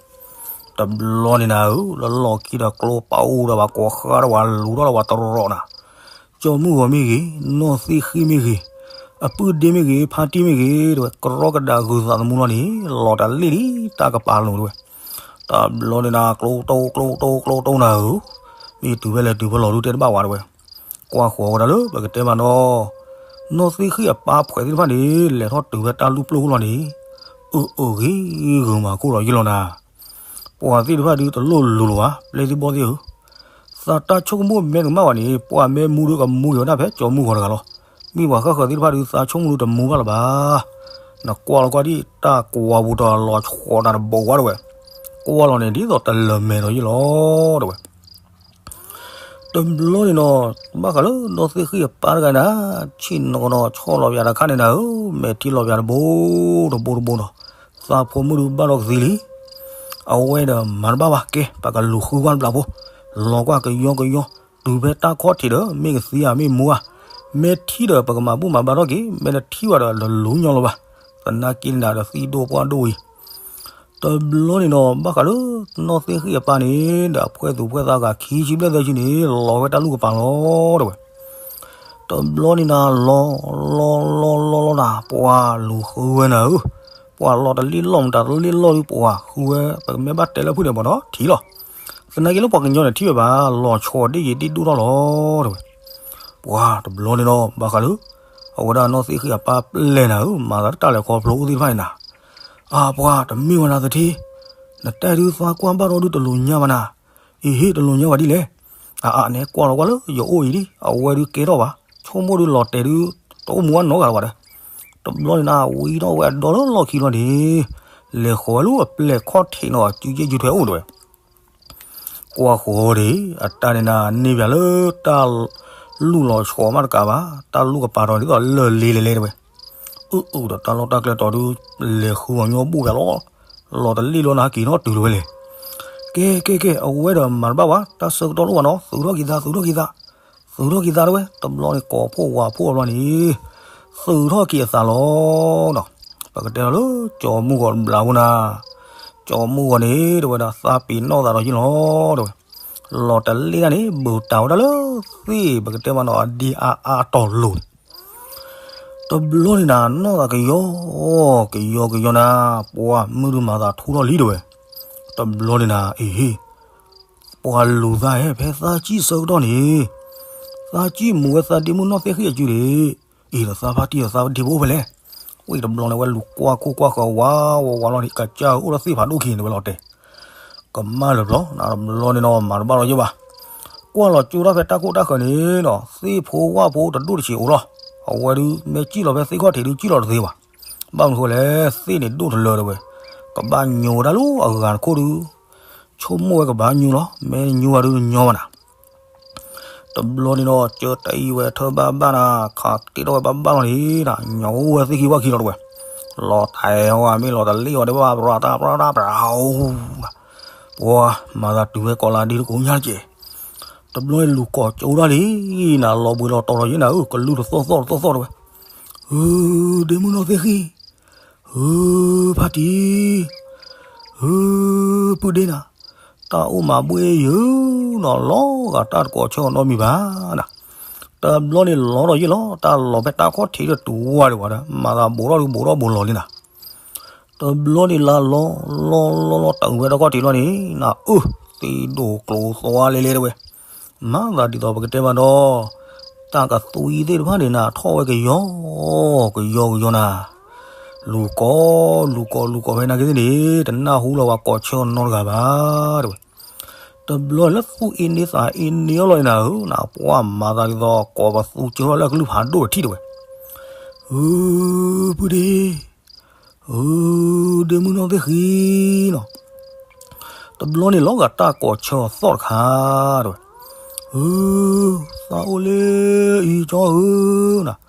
တဘျီန့ၣ်နၤဧၢ, လၢလီၢ်ခံဒီးကျိပာ်အိၣ်ဒီးပှၤကိးဃၢ်ဒီးပှၤလူၤထီၣ်ဒီးပှၤတရီးနၤ, ကၠီၤမုၢ်ဂီၤမ့ၢ်ဂ့ၤ, နီၢ်သ့ၣ်ဃံမ့ၢ်ဂ့ၤ, အပုၢ်ဒ့မ့ၢ်ဂ့ၤ, ဖါတံၢ်မ့ၢ်ဂ့ၤတဲဝဲ, ကရီကဒးဂုာ်သးသမူလီၤန့ၣ် လီၤတၢ်လ့ၣ်လံတၢ်ကပၤလိၤတဲဝဲ. တဘျီန့ၣ်နၤ ကျိတိၢ်ကျိတိၢ်ကျိတိၢ်နၤဧၢ, မ့ၢ်တုၤဖဲလဲၣ်တုၤဖဲလဲၣ်ဒုးတဲတဘၣ်ဝဲတဲဝဲ. ကွၢ်ဃီၤဝဲဒၣ်လၢပကတဲမးနီၤ, နီၢ်သ့ၣ်ဃံအပၢ်ဖှဲးသ့ၣ်တဖၣ်န့ၣ် လဲၤထီၣ်တုၤဖဲတၢ်လူၢ်ပျိၢ်လီၤန့ၣ်, အၢအၢဂ့ၤဂ့ၤမၤကိၢ်ဒီးယ့ၢ်လီၤနၤ. ပှၤသ့ၣ်တဖၣ်ဒုးတလိၣ်လူၤလီၤဘၣ်, ပျဲၢ်သ့ၣ်ဘီၣ်သ့ၣ်ဧၢ, သးတၢ်ဆိကမိၣ်မဲာ်တကမၣ်ဘၣ်န့ၣ် ပှၤမ့ၢ်မူဒုးကမူက့ၤဝဲဒၣ်ဖဲကၠီၤမုၢ်ဂီၤတဂၤလီၤ. မ့ၢ်ပှၤဃၣ်ဃၢၤသ့ၣ်တဖၣ်ဒုးသးဆိကမိၣ်ဒုးတမူဘၣ်လၢၤဘၣ်. နကွၢ်လီၤကွၢ်ဒ်တၢ်ကွၢ်ပူၤဒီးလီၤဆီတၢ်တဘိးဝဲတဲဝဲ, ကွၢ်လီၤန့ၣ်ဒ်သိးတလၢၤမဲာ်ဒီးယ့ၢ်လီၤတဲဝဲ. တဘျီန့ၣ်နီၤ, ဘၣ်ဃးလၢနီၢ်သ့ၣ်ဃံအပၢ်တဂၤန့ၣ်, ဆ့ၣ်နီၤကဒီးဆီၣ်လီၤပယၤတခါန့ၣ်နၤဧၢ, မဲာ်ထံလီၤပယၤတဘိတဘိတဘိနီၤ, သးဖိမုၣ်ဒုးဘၣ်လီၤကသံလံ. အဝဲဒီးမၤတဘၣ်ဘၣ်, ကဲ ပကလူၤဃုကွၢ်တဘျီဖိ, လီၤကွၢ်ကယီကယီ, တုၤဖဲတၢ်ခီၣ်ထံးဒီး မ့ၢ်ကသံဧါမ့ၢ်မူဧါ, မ့ၢ်ထံၣ်ဒီးပကမၤဘူၣ်မၤဘါထီၣ်က့ၤ, မ့ၢ်တထံၣ်ဘၣ်ဒီးလၢလူၤညီလီၤဘၣ်, သနာ်က့န့ၣ်ဒီးသံၣ်ဒိၣ်ပှၢ်ဒိၣ်အံၤ တဘျီန့ၣ်နီၤ, ဘၣ်ဃးလၢနီၢ်သ့ၣ်ဃံအပၢ်န့ၣ် ဒီးအဖှဲၣ်သူးဖှဲၣ်သးဂၤခံဆံဘျဲၣ်သၢဆံန့ၣ် လီၤဝဲတၢ်လူၢ်ကပၤလီၤတဲဝဲ. တဘျီန့ၣ်နၤ လီၤ လီၤ လီၤ လီၤ လီၤနၤ, ပှၤလူၤဃုဝဲနၤဧၢ, ပှၤလီၤတလ့ၣ်လီၢ်မတၤတလ့ၣ်လီၢ်ဒုး ပှၤဃုဝဲ ပကမ့ၢ်ဘၣ်တဲလၢဖုၣ်န့ၣ်မ့ၢ်နီၤ ထံၣ်လီၤ. သနာ်က့လၢပှၤကညီန့ၣ်ထံၣ်ဝဲဘၣ် လီၤဆီဒ့ၣ်ယံၤဒ့ၣ်ဒိၣ်ထီၣ်လီၤ တဲဝဲ. ပှၤတဘျီန့ၣ်ဒီး ဘၣ်ဃးလၢ အဝဲဒၣ်နီၢ်သ့ၣ်ဃံအပၢ်ပျဲၢ်နၤဧၢ မၤသးတၢ်လဲၤခီဖျိအိၣ်သ့ၣ်တဖၣ်န့ၣ်နၤ, အါပှၤတမ့ၢ်ဝဲနၤသထ့, နတဲဒုးသးကွၢ်ဘၣ်ဒီးဒုးတလိၤညါဘၣ်နၤ, အ့ဟ့ၣ် တလိၤညါဘၣ်ဒ်လဲၣ်, အါအါ နဲကွၢ်လီၤကွၢ်လၢယအိၣ်အံၤဒ် အဝဲဒုးကဲထီၣ်ဘၣ်, ဆိကမိၣ်ဒုးလီၤတဲာ်ဒုး တအိၣ်မူဘၣ်နီတဂၤလၢၤဘၣ်ဒီး, တဘျီန့ၣ်နၤ ဝံထီၣ်ဝဲအဒီလၢလီၢ်ခံလီၤန့ၣ်, လဲၤဃီၤဝဲလၢအပျဲၢ်ခီၣ်ထံးနီၤ စုကဲစုထွဲအိၣ်တဲဝဲ. ကွၢ်ဃီၤဒံး အတၢ်န့ၣ်နၤ န့ၢ်ပၠးလၢတၢ်လူၢ်လီၤဆီမးတကးဘၣ်, တၢ်လူၢ်ကပၤထီၣ်ဒ်သိးလၢၢ်လ့လဲၤလဲၤတဲဝဲ. အၢအၢဒီးတၢ်လီၢ်တၢ်ကျဲတီၤဒုး လဲၤဃုအီၤညီဘူၣ်ပၠးလီၤ, လီၤတလ့ၣ်လီၤနၤက့ၤနီတတုၤလၢၤဝဲလဲၣ်. ကဲကဲကဲ အဝဲဒီးမၤတဘၣ်ဝဲ တၢ်ဆၢကတီၢ်လိၣ်ဘၣ်နီၤ သုးထီၣ်က့ၤသး သုးထီၣ်က့ၤသး သုးထီၣ်က့ၤသးတဲဝဲ. တဘျီန့ၣ် ကိးဖှိၣ်ဝးဖှိၣ်အဘျီန့ၣ် သုးထီၣ်က့ၤအသးလီၤနီၤ. ပကတဲလီၤလၢ ကၠီမုၢ်ဂီၤတဘျီဖိနၤ, ကၠီမုၢ်ဂီၤန့ၣ် တဲဝဲဒၣ်သးပ့ၤနီၣ်သးဒီးယ့ၣ်လီၤတဲဝဲ. လီၤတလ့ၣ်ဒၣ်န့ၣ် ဘူးတၢ်ဝဲဒၣ်လၢသ့ၣ် ပကတဲမးနီၤ အဒ့အါအါတီၤလိၤန့ၣ် တဘျီန့ၣ်နၤ နီၢ်သးကယီ ကယီကယီနၤ, ပှၤမုၢ်ဒုးမၤသးထူထီၣ်လံတဲဝဲ. တဘျီန့ၣ်နၤ အ့ဟ့ၣ် ပှၤလူၤသးဟဲဖဲသးကံၣ်ဆၢကတီၢ်န့ၣ်, သးကံၣ်မူၤဝဲသးဒ့မုၣ်နီၢ်သ့ၣ်ဃံအစုဒံး, အ့ဒီးသးဖါတံၢ်ဒီးသးဒ့ဖိအိၣ်ဖဲလဲၣ်. ဝံၤတဘျီန့ၣ် ဝဲလူၤကွၢ်ခိၣ်ကွၢ်ဃၢၤဝးဝးဝးလီၤန့ၣ် ကစၢ်ဧၢ အိၣ်ဒီးသ့ၣ်ဖးဒိၣ်ခံန့ၣ်ဝဲလီၤတဲာ် ကမၣ်လၢၤဘျီ, တဘျီန့ၣ်နီၤ မၤတဘၣ်လီၤယဲၢ်ဘၣ်. ကွၢ်လီၤကၠိတၢ်ဖဲတၢ်ခိၣ်တၢ်ဃၢၤန့ၣ်နီၤ သ့ၣ်ဖိဝၣ်ဖိတဒိၣ်တဆံးအိၣ်လီၤ. အဝဲဒုး မ့ၢ်ကံၣ်လီၤဖဲသ့ၣ်ခီၣ်ထံးဒုး ကံၣ်လီၤတသ့ဘၣ်. ဘၣ်မနုၤဃိလဲၣ် သ့ၣ်န့ၣ်ဒိၣ်တလၢတဲဝဲ, ကဘၣ်ညိဝဲဒၣ်လၢအဂၤတခိၣ်ဒုး ဆိကမိၣ်ဝဲကဘၣ်ညိလီၤ, မ့ၢ်ညိဝဲဒုးညီဘၣ်နၤ တဘျီန့ၣ်ဒီး ကၢတၢ်အံၤဝဲထၢဘၣ်ဘၣ်နၤ ခးတ့ထီၣ်ဝဲဘၣ်ဘၣ်လီၤန့ၣ်နၤ ညီအိၣ်ဝဲသ့ၣ်ခံဝၣ်ခံလီၤတဲဝဲ. လီၤတဲာ်ဝဲမ့ၢ်လီၤတလ့ၣ်အီၤတဲဘၣ် ပြၤတၢ်ပြၤတၢ်ပြၤအိၣ်, ပှၤမၤသးတုၤဝဲကိးလါဒ့တကိးညါတက့ၢ်. တဘျီန့ၣ်လူၤကိးကၠိဒၣ်လံနၤ လီၤဘှံးလီၤတီၤလီၤယဲၢ်နၤဧၢ ကလုၢ်တသီၣ်သီၣ်တသီၣ်သီၣ်တဲဝဲ. ဧၢ ဒ့မုၣ်နီၢ်သ့ၣ်ဃံ, ဧၢ ဖါတံၢ်, ဧၢ ပုၢ်ဒ့နၤ, တၢ်အိၣ်မၤဘှ့ၣ်ယုာ်နီၤ လီၤဂာ်တၢ်တကိးဆၢအီၤနီတမံၤဘၣ်နၤ. တဘျီန့ၣ်လီၤဒီးယ့ၣ်လီၤ တၢ်လီၤဖဲတၢ်ခီၣ်ထံးဒီးတုၤဝါဒံးဝဲဒီး မၤသးဘူးထီၣ်ဒုးဘူးထီၣ်ဘူးလီၤလံနၤ. တဘျီန့ၣ်လါလီၤ လီၤလီၤလီၤ တၢ်ဝဲတၢ်ခီၣ်ထံးလီၤန့ၣ် နၤအၢ သ့ၣ်ဒိၣ်ကျိၤသွါလဲလဲတဲဝဲ. မၤသးဒ်သိးပကတဲမးဒီး တၢ်ကသွံသ့ၣ်တဖၣ်န့ၣ်နၤ ထီၣ်ဝဲကယီ ကယီကယီနၤ. လူၤကိး လူၤကိး လူၤကိးဖဲနာ်က့သ့ၣ်န့ၣ် တနၢ်ဟူလီၤဝဲကိးဆၢအီၤနီတဂၤဘၣ်တဲဝဲ. တဘျီလၢသူၣ်အ့န့သးအ့န့အီၤလီၤနၤဧၢ နပှၤမၤသးဒ်သိး ကိးပသူကၢထီၣ်လၢအကလုၢ်ဖးဒိၣ်တထံၣ်တဲဝဲ. ဧၢ ပုၢ်ဒ့ ဧၢ ဒ့မုၣ်နီၢ်သ့ၣ်ဃံနီၤ. တဘျီန့ၣ်လီၤဂာ်တၢ်ကိးဆၢအီၤသီၣ်တခါတဲဝဲ. ဧၢ သးအိၣ်လၢအံၤကၠီဧၢနၤ.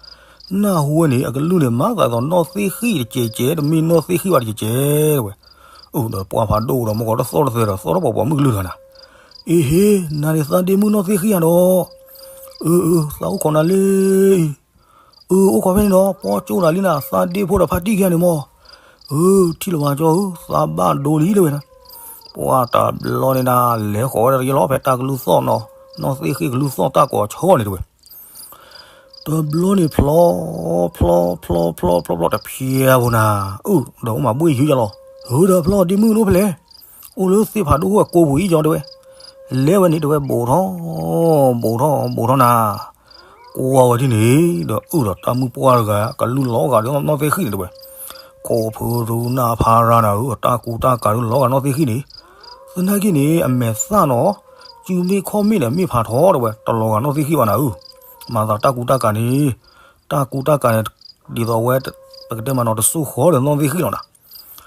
နၢ်ဟူဝဲန့ၣ် အကလုၢ်န့ၣ် မၤသးဒ်သိးနီၢ်သ့ၣ်ဃံတကဲးကဲး တမ့ၢ်နီၢ်သ့ၣ်ဃံဘၣ်တကဲးကဲးတဲဝဲ. အိၣ်ဒီးပှၤဖးဒိၣ်ဒီး မ့ၢ်ကီးတသီၣ်တသဲဒီး သီၣ်ထီၣ်ပှၤပိာ်မုၣ်ကလုၢ်တဂၤနၤ. အ့ဟ့ၣ် နၤန့ၣ်သးဒ့မုၣ်နီၢ်သ့ၣ်ဃံဧါဒီး. အၢ အၢ သးအိၣ်ခိးနၤလၢအံၤ အၢ အိၣ်ခိးဖဲန့ၣ်ဒီး ပီၢ်ကၠိနၤလံနၤ သးဒ့ဖိဒီးဖါတံၢ်ခံဂၤန့ၣ်မး. အၢ ထံၣ်လၢၤဘၣ်ကၠီဧၢ သးဘၣ်ဒိလံတဲဝဲနၤ. ပှၤတဘျီန့ၣ်နၤ လဲၤဃီၤဝဲဒၣ်တက့ၢ်လီၤ ဖဲတၢ်ကလုၢ်သီၣ်နီၤ နီၢ်သ့ၣ်ဃံကလုၢ်သီၣ်တၢ်ကိးဆၢန့ၣ်တဲဝဲ. တဘျီန့ၣ်ဖျီ ဖျီ ဖျီ ဖျီ ဖျီ ဖျီ တဖျဲးဘိနၤ. အၢ ဒီးအိၣ်မၤဘှ့ၣ်ယုာ်ယၤလီၤ. ဧၢ ဒီးဖျီဒ့မုၣ်အိၣ်ဖဲလဲၣ်. အိၣ်လၢသ့ၣ်ဖးဒိၣ်အကိာ်ပူၤအံၤကၠီတဲဝဲ. လဲၤဝဲန့ၣ်တဲဝဲ ဘူးထီၣ် ဘူးထီၣ် ဘူးထီၣ်နၤ. ကွၢ်ဝဲဒ်န့ၣ် ဒီးအုၣ်ဒီးတၢ်မုၣ်ပှၢ်တဂၤ ကလုၢ်လီၤဂာ်ဒီးနီၢ်သ့ၣ်ဃံန့ၣ်တဲဝဲ. ခိၣ်ဖုရူနၢ်ဖးရၤနၤဧၢ တၢ်ကူတၢ်ကၤဒုးလီၤဂာ်နီၢ်သ့ၣ်ဃံန့ၣ်. သနာ်က့န့ၣ် အမဲာ်သၣ်နီၤ စုမ့ၢ်ခီၣ်မ့ၢ်ဒီးမ့ၢ်ဖးထီတဲဝဲ တလီၤဂာ်နီၢ်သ့ၣ်ဃံဘၣ်နၤဧၢ. မၤသးတၢ်ကူတၢ်ကၤန့ၣ် တၢ်ကူတၢ်ကၤန့ၣ် ဒ်သိးဝဲ ပကတဲမးနီၤ တစိၢ်ဃီၤဒီးနီၢ်သ့ၣ်ဃံလီၤနၤ.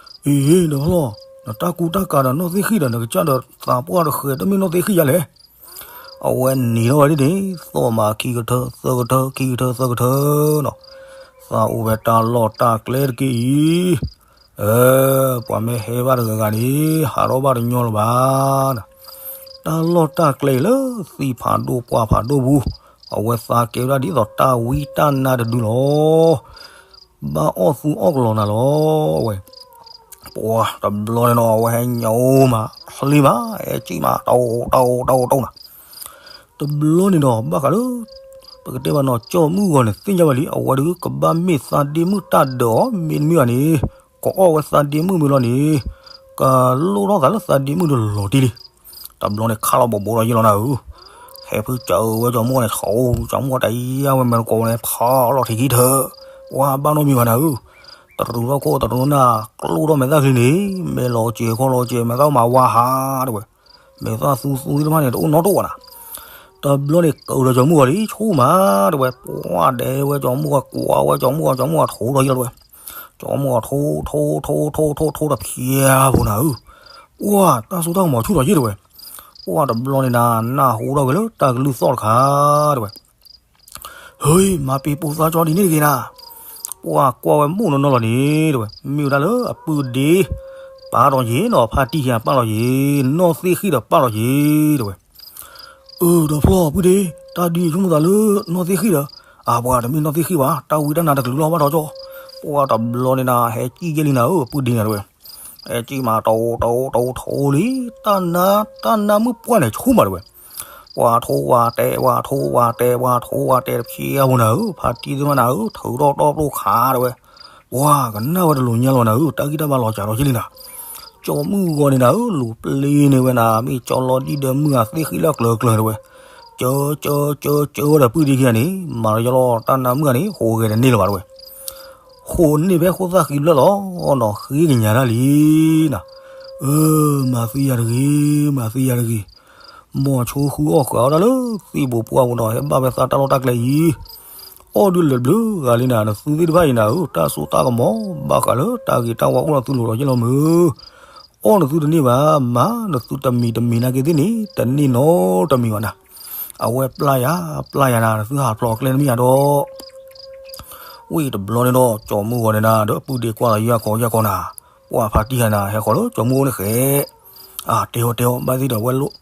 အ့ ဒီးဖျီ နတၢ်ကူတၢ်ကၤဒီးနီၢ်သ့ၣ်ဃံဒီး နကစၢ်ဒီးသးပှၢ်တဃဲးတမ့ၢ်နီၢ်သ့ၣ်ဃံယါလဲၣ်. အဝဲနံၤထီၣ်ဝဲဒ်န့ၣ် သီၣ်မးခံကထၢ သၢကထၢ ခံကထၢ သၢကထၢနီၤ. သးအိၣ်ဖဲတၢ်လီၢ်တၢ်ကျဲတက့ၢ်အံၤ အၢ ပှၤမ့ၢ်ဟဲဘၣ်တဂၤဂၤန့ၣ် ဟးထီၣ်ဘၣ်တညီလၢၤဘၣ်. တၢ်လီၢ်တၢ်ကျဲအံၤလၢသ့ၣ်ဖးဒိၣ်ပှၢ်ဖးဒိၣ်ပူၤ အဝဲသးကဲဝဲဒၣ်ဒ်သိးတၢ်ဝံတၢ်နါတဒုလီၤ. ဘၣ်အီၣ်သူအီၣ်ကလီၤနၤလီၤဝဲ. ပှၤတဘျီန့ၣ်ဒီး အဝဲဟဲညၣ်အိၣ်မး ဟံးမး တၢ်အိၣ်တၢ်အိၣ်တၢ်အိၣ်တၢ်အိၣ်နၤ. တဘျီန့ၣ်ဒီး ဘၣ်ဃးလၢ ပကတဲမးနီၤ ကၠီမုၣ်ဂီၤန့ၣ် သ့ၣ်ညါဝဲလံ အဝဲဒုးကဘၣ်မ့ၢ်သးဒ့မုၣ်တၢ်ဒၢးအီၤ မ့တမ့ၢ်ဘၣ်န့ၣ် ကအီၣ်ဝဲသးဒ့မုၣ်မ့ၢ်လီၤန့ၣ် ကလိၣ်ထီၣ်သးလၢသးဒ့မုၣ်ဒီးလီၤတံၢ်လံ. တဘျီန့ၣ်ခးလီၤဘိးဘိးဒီးယ့ၢ်လီၤနၤဧၢ, ဟဲဖုကၢဝဲကၠီမုၢ်ဂီၤန့ၣ် ဆိကၠီမုၢ်ဂီၤတၢ်ယါဝဲမဲာ်တကိးန့ၣ် ဖးလီၤထံးခံထၢၣ်, ပှၤဘၣ်နီတမံၤဘၣ်နၤဧၢ, တရူးထီၣ်ခိၣ်တရူးနၢ် ကျိၣ်ထီၣ်မဲာ်သၣ်ချံန့ၣ် မဲာ်လီၤစဲၤခီလီၤစဲၤ မဲာ်သၣ်မၤဝါဟးတဲဝဲ, မဲာ်သၣ်သူသူသ့ၣ်တဖၣ်န့ၣ် တအိၣ်နီတအိၣ်ဘၣ်နၤ, တဘျီန့ၣ် ကၢဒီးကၠီမုၢ်ဂီၤဒ်ဆူၣ်မး တဲဝဲ, ပှၤဒဲဝဲကၠီမုၢ်ဂီၤ ကွၢ်ဝဲကၠီမုၢ်ဂီၤ ကၠီမုၢ်ဂီၤထိးဒီးယ့ၢ်လီၤတဲဝဲ, ကၠီမုၢ်ဂီၤထိ ထိ ထိ ထိ ထိ ထိတဖျဲးဖိနၤဧၢ, ပှၤတၢ်စိတၢ်ကမီၤဆူၣ်ထီၣ်ယ့ၢ်တဲဝဲ, ပှၤတဘျီန့ၣ်နၤ နၢ်ဟူထီၣ်က့ၤလၢတၢ်ကလုၢ်သီၣ်တခါ တဲဝဲ ဟ့ မၤပ့ၤပိာ်သးကၠီဒ်န့ၣ်တဂ့ၤနၤ, ပှၤကွၢ်ဝဲမိၢ်နီၢ်နီၢ်လီၤန့ၣ် တဲဝဲ, မ့ၢ်ဝဲဒၣ်လၢအပုၢ်ဒ့ ပာ်ထီၣ်ယ့ၢ်နီၤ ဖါတံၢ်ဟံၣ်ပာ်လီၤယ့ၢ်, နီၢ်သ့ၣ်ဃံၣ်ဒီးပာ်လီၤယ့ၢ် တဲဝဲ, အၢ ဒီးဖျီၣ် ပုၢ်ဒ့, တၢ်ဒုးဆိကမိၣ်သးလၢနီၢ်သ့ၣ်ဃံၣ်ဒီး, အပှၤတမ့ၢ်နီၢ်သ့ၣ်ဃံၣ်ဘၣ်, တၢ်ဝံတၢ်နါတကလုာ်လီၤဘၣ်ဒီးကၠီ, ပှၤတဘျီန့ၣ်နၤ ဟဲစံၣ်ယဲၢ်လံနၤဧၢ ပုၢ်ဒ့န့ၣ်တဲဝဲ, ဟဲစံၣ်မး တအိၣ်တအိၣ်တအိၣ်ထိးလံ, တၢ်နါ တၢ်နါမုၢ်ပှၢ်န့ၣ်ဆူၣ်မးတဲဝဲ, ပှၤထိးဝဲတဲ ပှၤထိးဝဲတဲ ပှၤထိးဝဲတဲတဖျဲးဖိနၤဧၢ, ဖါတံၢ်သ့ၣ်မးနၤဧၢ, ထုးထီၣ်တီၢ်ပျိၢ်ခးတဲဝဲ, ပှၤကနၣ်ဝဲတလိၤညါလီၤနၤဧၢ, တၢ်ဂံၢ်တၢ်ဘါလီၤစၢ်ထီၣ်ယ့ၢ်လံနၤ, ကၠီမုၢ်ဂီၤန့ၣ်နၤဧၢ, လူၤပျ့ၤန့ၢ်ဝဲနၤ မ့ၢ်ကၠီလီၤဒံၣ်ဒီးမုၢ်ဂၤသ့ၣ်ဃံၣ်လၢအကျၢၤကျၢၤတဲဝဲ, ကၢကၢကၢကၢဝဲဒီးပုၢ်ဒ့ခံဂၤန့ၣ် မၤလီၤယလီၤ တၢ်နါမုၢ်ဂၤန့ၣ် ဟိးဂဲၤတန့ၢ်လၢၤဘၣ်တဲဝဲ, ဟိးန့ၢ်ဖဲဃိသၣ်ဃံဘျၢၣ်လီၤနီၤ ဃ့ကညးတၢ်လံနၤ, အၢ မၤသံယၤတဂ့ၤ မၤသံယၤတဂ့ၤ, မ်ဆိဃုအီၣ်ဃာ်အီၣ်တၢ်လၢသ့ၣ်ဘိးပှၢ်ပူၤဒီး ဟဲဘၣ်ဝဲသးတၢ်လီၢ်တၢ်ကျဲအံၤ, အီၣ်ဒုးလၢာ်ဘျုးဂၤလံနၤ, နသုသ့ၣ်တဖၣ်အံၤနၤဧၢ, တၢ်စိတၢ်ကမီၤဘၣ်ဃးလၢတၢ်ဂ့ၤတၢ်ဝါအိၣ်ဒီးသုလိၤဒီးယ့ၢ်လီၤမုၢ်, အီၣ်နသုတန့ၢ်ဘၣ်, မၤနသုတမံၤတမံၤနာ်က့သ့ၣ်န့ၣ် တန့ၢ်နီတမံၤဘၣ်နၤ, အဝဲပျၢ်ယၤ ပျၢ်ယၤနၤ နသုဟးဖျိးကျဲတမ့ၢ်ဧါဒီး ဝံၤတဘျီန့ၣ်ဒီး ကၠီမုၢ်ဂီၤန့ၣ်နၤ ဒီးပုၢ်ဒ့ကွၢ်လီၤယၢ်ခီယၢ်ခီနၤ, ပှၤဖါတံၢ်ဟါနၤ ဟဲဃီၤလၢကၠီမုၢ်ဂီၤန့ၣ်ဃဲ, အတဲအီၤတဲအီၤ ဘၣ်သ့ၣ်ဒီးဝဲလိၣ်,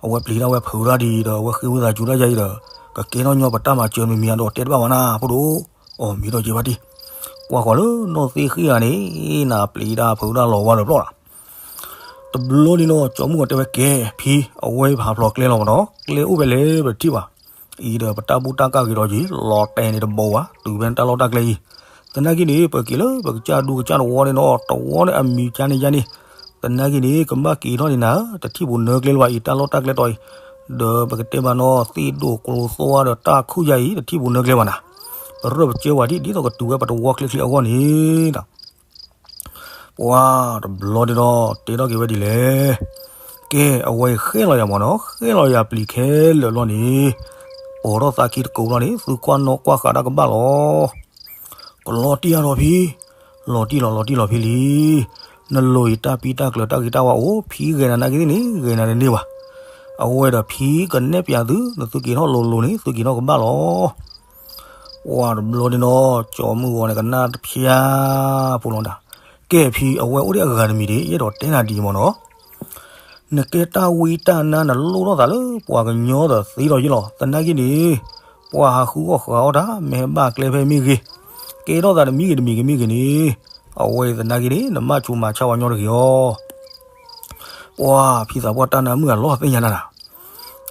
အဝဲပျံၤတၢ်ဝဲဖုးတၢ်ဒံးဒီး အဝဲဃ့ဝံသးစူၤတၢ်ယါအံၤဒီး ကကဲထီၣ်ညီပတၢ်မၤစၢၤမံၤမံၤဧါဒီးတဲတဘၣ်ဝဲနၤ ဖိဒိၣ်, အီၤမံၤဒီးက့ၤဖါတံၢ်, ကွၢ်ဃီၤလၢနီၢ်သ့ၣ်ဃံၣ်ဂၤန့ၣ် နၤပျံၤတၢ်ဖုးတၢ်လီၤဝါဒီးဘျီၣ်လီၤ တဘျီန့ၣ်ဒီး ကၠီမုၢ်ဂီၤတဲဝဲကဲ ဖံ အဝဲအံၤပဟးဖျိးကျဲလီၤမးနီၤ ကျဲအိၣ်ဖဲလဲၣ်ပတထံၣ်ဘၣ်, အံၤဒီးပတၢ်ဘူၣ်တၢ်ကၢ်ဂ့ၤဒီး ယံၤလီၤတဲာ်န့ၣ်တဘိးဘၣ် တုၤဖဲတၢ်လီၢ်တၢ်ကျဲအံၤ, သနာ်က့န့ၣ် ပက့ၤလၢပကစၢ်ဒူကစၢ်တဝီန့ၣ်ဒီး တဝီန့ၣ်အမံၤကါန့ၣ်ယါန့ၣ်, သနာ်က့န့ၣ် ကဘၣ်က့ၤထီၣ်န့ၣ်နၤ တထံၣ်ပူၤနၢကျဲလၢၤဘၣ်အံၤ တၢ်လီၢ်တၢ်ကျဲတီၤအံၤ, ဒီးပကတဲဘၣ်နီၤ သ့ၣ်ဒိၣ်ကျိၤသွါဒီးတၢ်ခုၣ်ယါအံၤ တထံၣ်ပူၤနၢကျဲဘၣ်နၤ, ပရၢပစၢဝဲဒ် ဒ်သိးကတုၤဝဲပတဝီချ့ချ့အဂီၢ်န့ၣ် ပှၤတဘျီန့ၣ်ဒီး တဲထီၣ်က့ၤဝဲဒ်လဲၣ်, ကဲ အဝဲအံၤဃဲလီၤယၤမးနီၤ ဃဲလီၤယၤပျံၤခဲလၢာ်လီၤန့ၣ်, ပိာ်ထီၣ်သးခံတကိးလီၤန့ၣ် သုကွၢ်နီၣ်ကွၢ်ဃာ်တၢ်ကဘၣ်လီၤ, ကလီၤတံၢ်အါထီၣ်ဖံ, လီၤတံၢ်လီၤလီၤတံၢ်လီၤဖံလံ, နလိၤအံၤတၢ်ပံတၢ်ကျၢၤတၢ်ဂ့ၤတၢ်ဝါအိၣ် ဖံဂဲၤနၤနာ်က့သ့ၣ်န့ၣ် ဂဲၤနၤတန့ၢ်ဘၣ်, အဝဲဒီးဖံကနဲၣ်ပျးသု နသုက့ၤထီၣ်လိၤလိၤန့ၣ် သုက့ၤထီၣ်ကဘၣ်လီၤ ပှၤတဘျီန့ၣ်ဒီး ကၠီမုၢ်ဂီၤန့ၣ် ကနၣ်တဖျါဖိလီၤနၤ, ကဲဖံ အဝဲအိၣ်ဒံးအဂၤတမံၤဒံး ယအဲၣ်ဒိးတဲနၤဒ်အံၤမးနီၤ, နကဲတၢ်ဝံတၢ်နါ နလိၣ်ထီၣ်သးလၢပှၤကညီဒီးသ့ဒီးယ့ၢ်လီၤ, သနာ်က့န့ၣ် ပှၤဟးဃုအီၣ်ဃာ်အီၣ်တၢ် မ့ၢ်ဟဲဘၣ်ကျဲဖဲမ့ၢ်ဂ့ၤ, ကဲထီၣ်သးတမံၤဂ့ၤတမံၤဂ့ၤမ့ၢ်ဂ့ၤန့ၣ်, အဝဲသနာ်က့န့ၣ် နမၤဆူးမၤဆါဝဲညီတဂ့ၤအီၤ ပှၤဖံသးပှၢ်တၢ်နါမုၣ်အလီၢ်သ့ၣ်ညါနၤနၤ,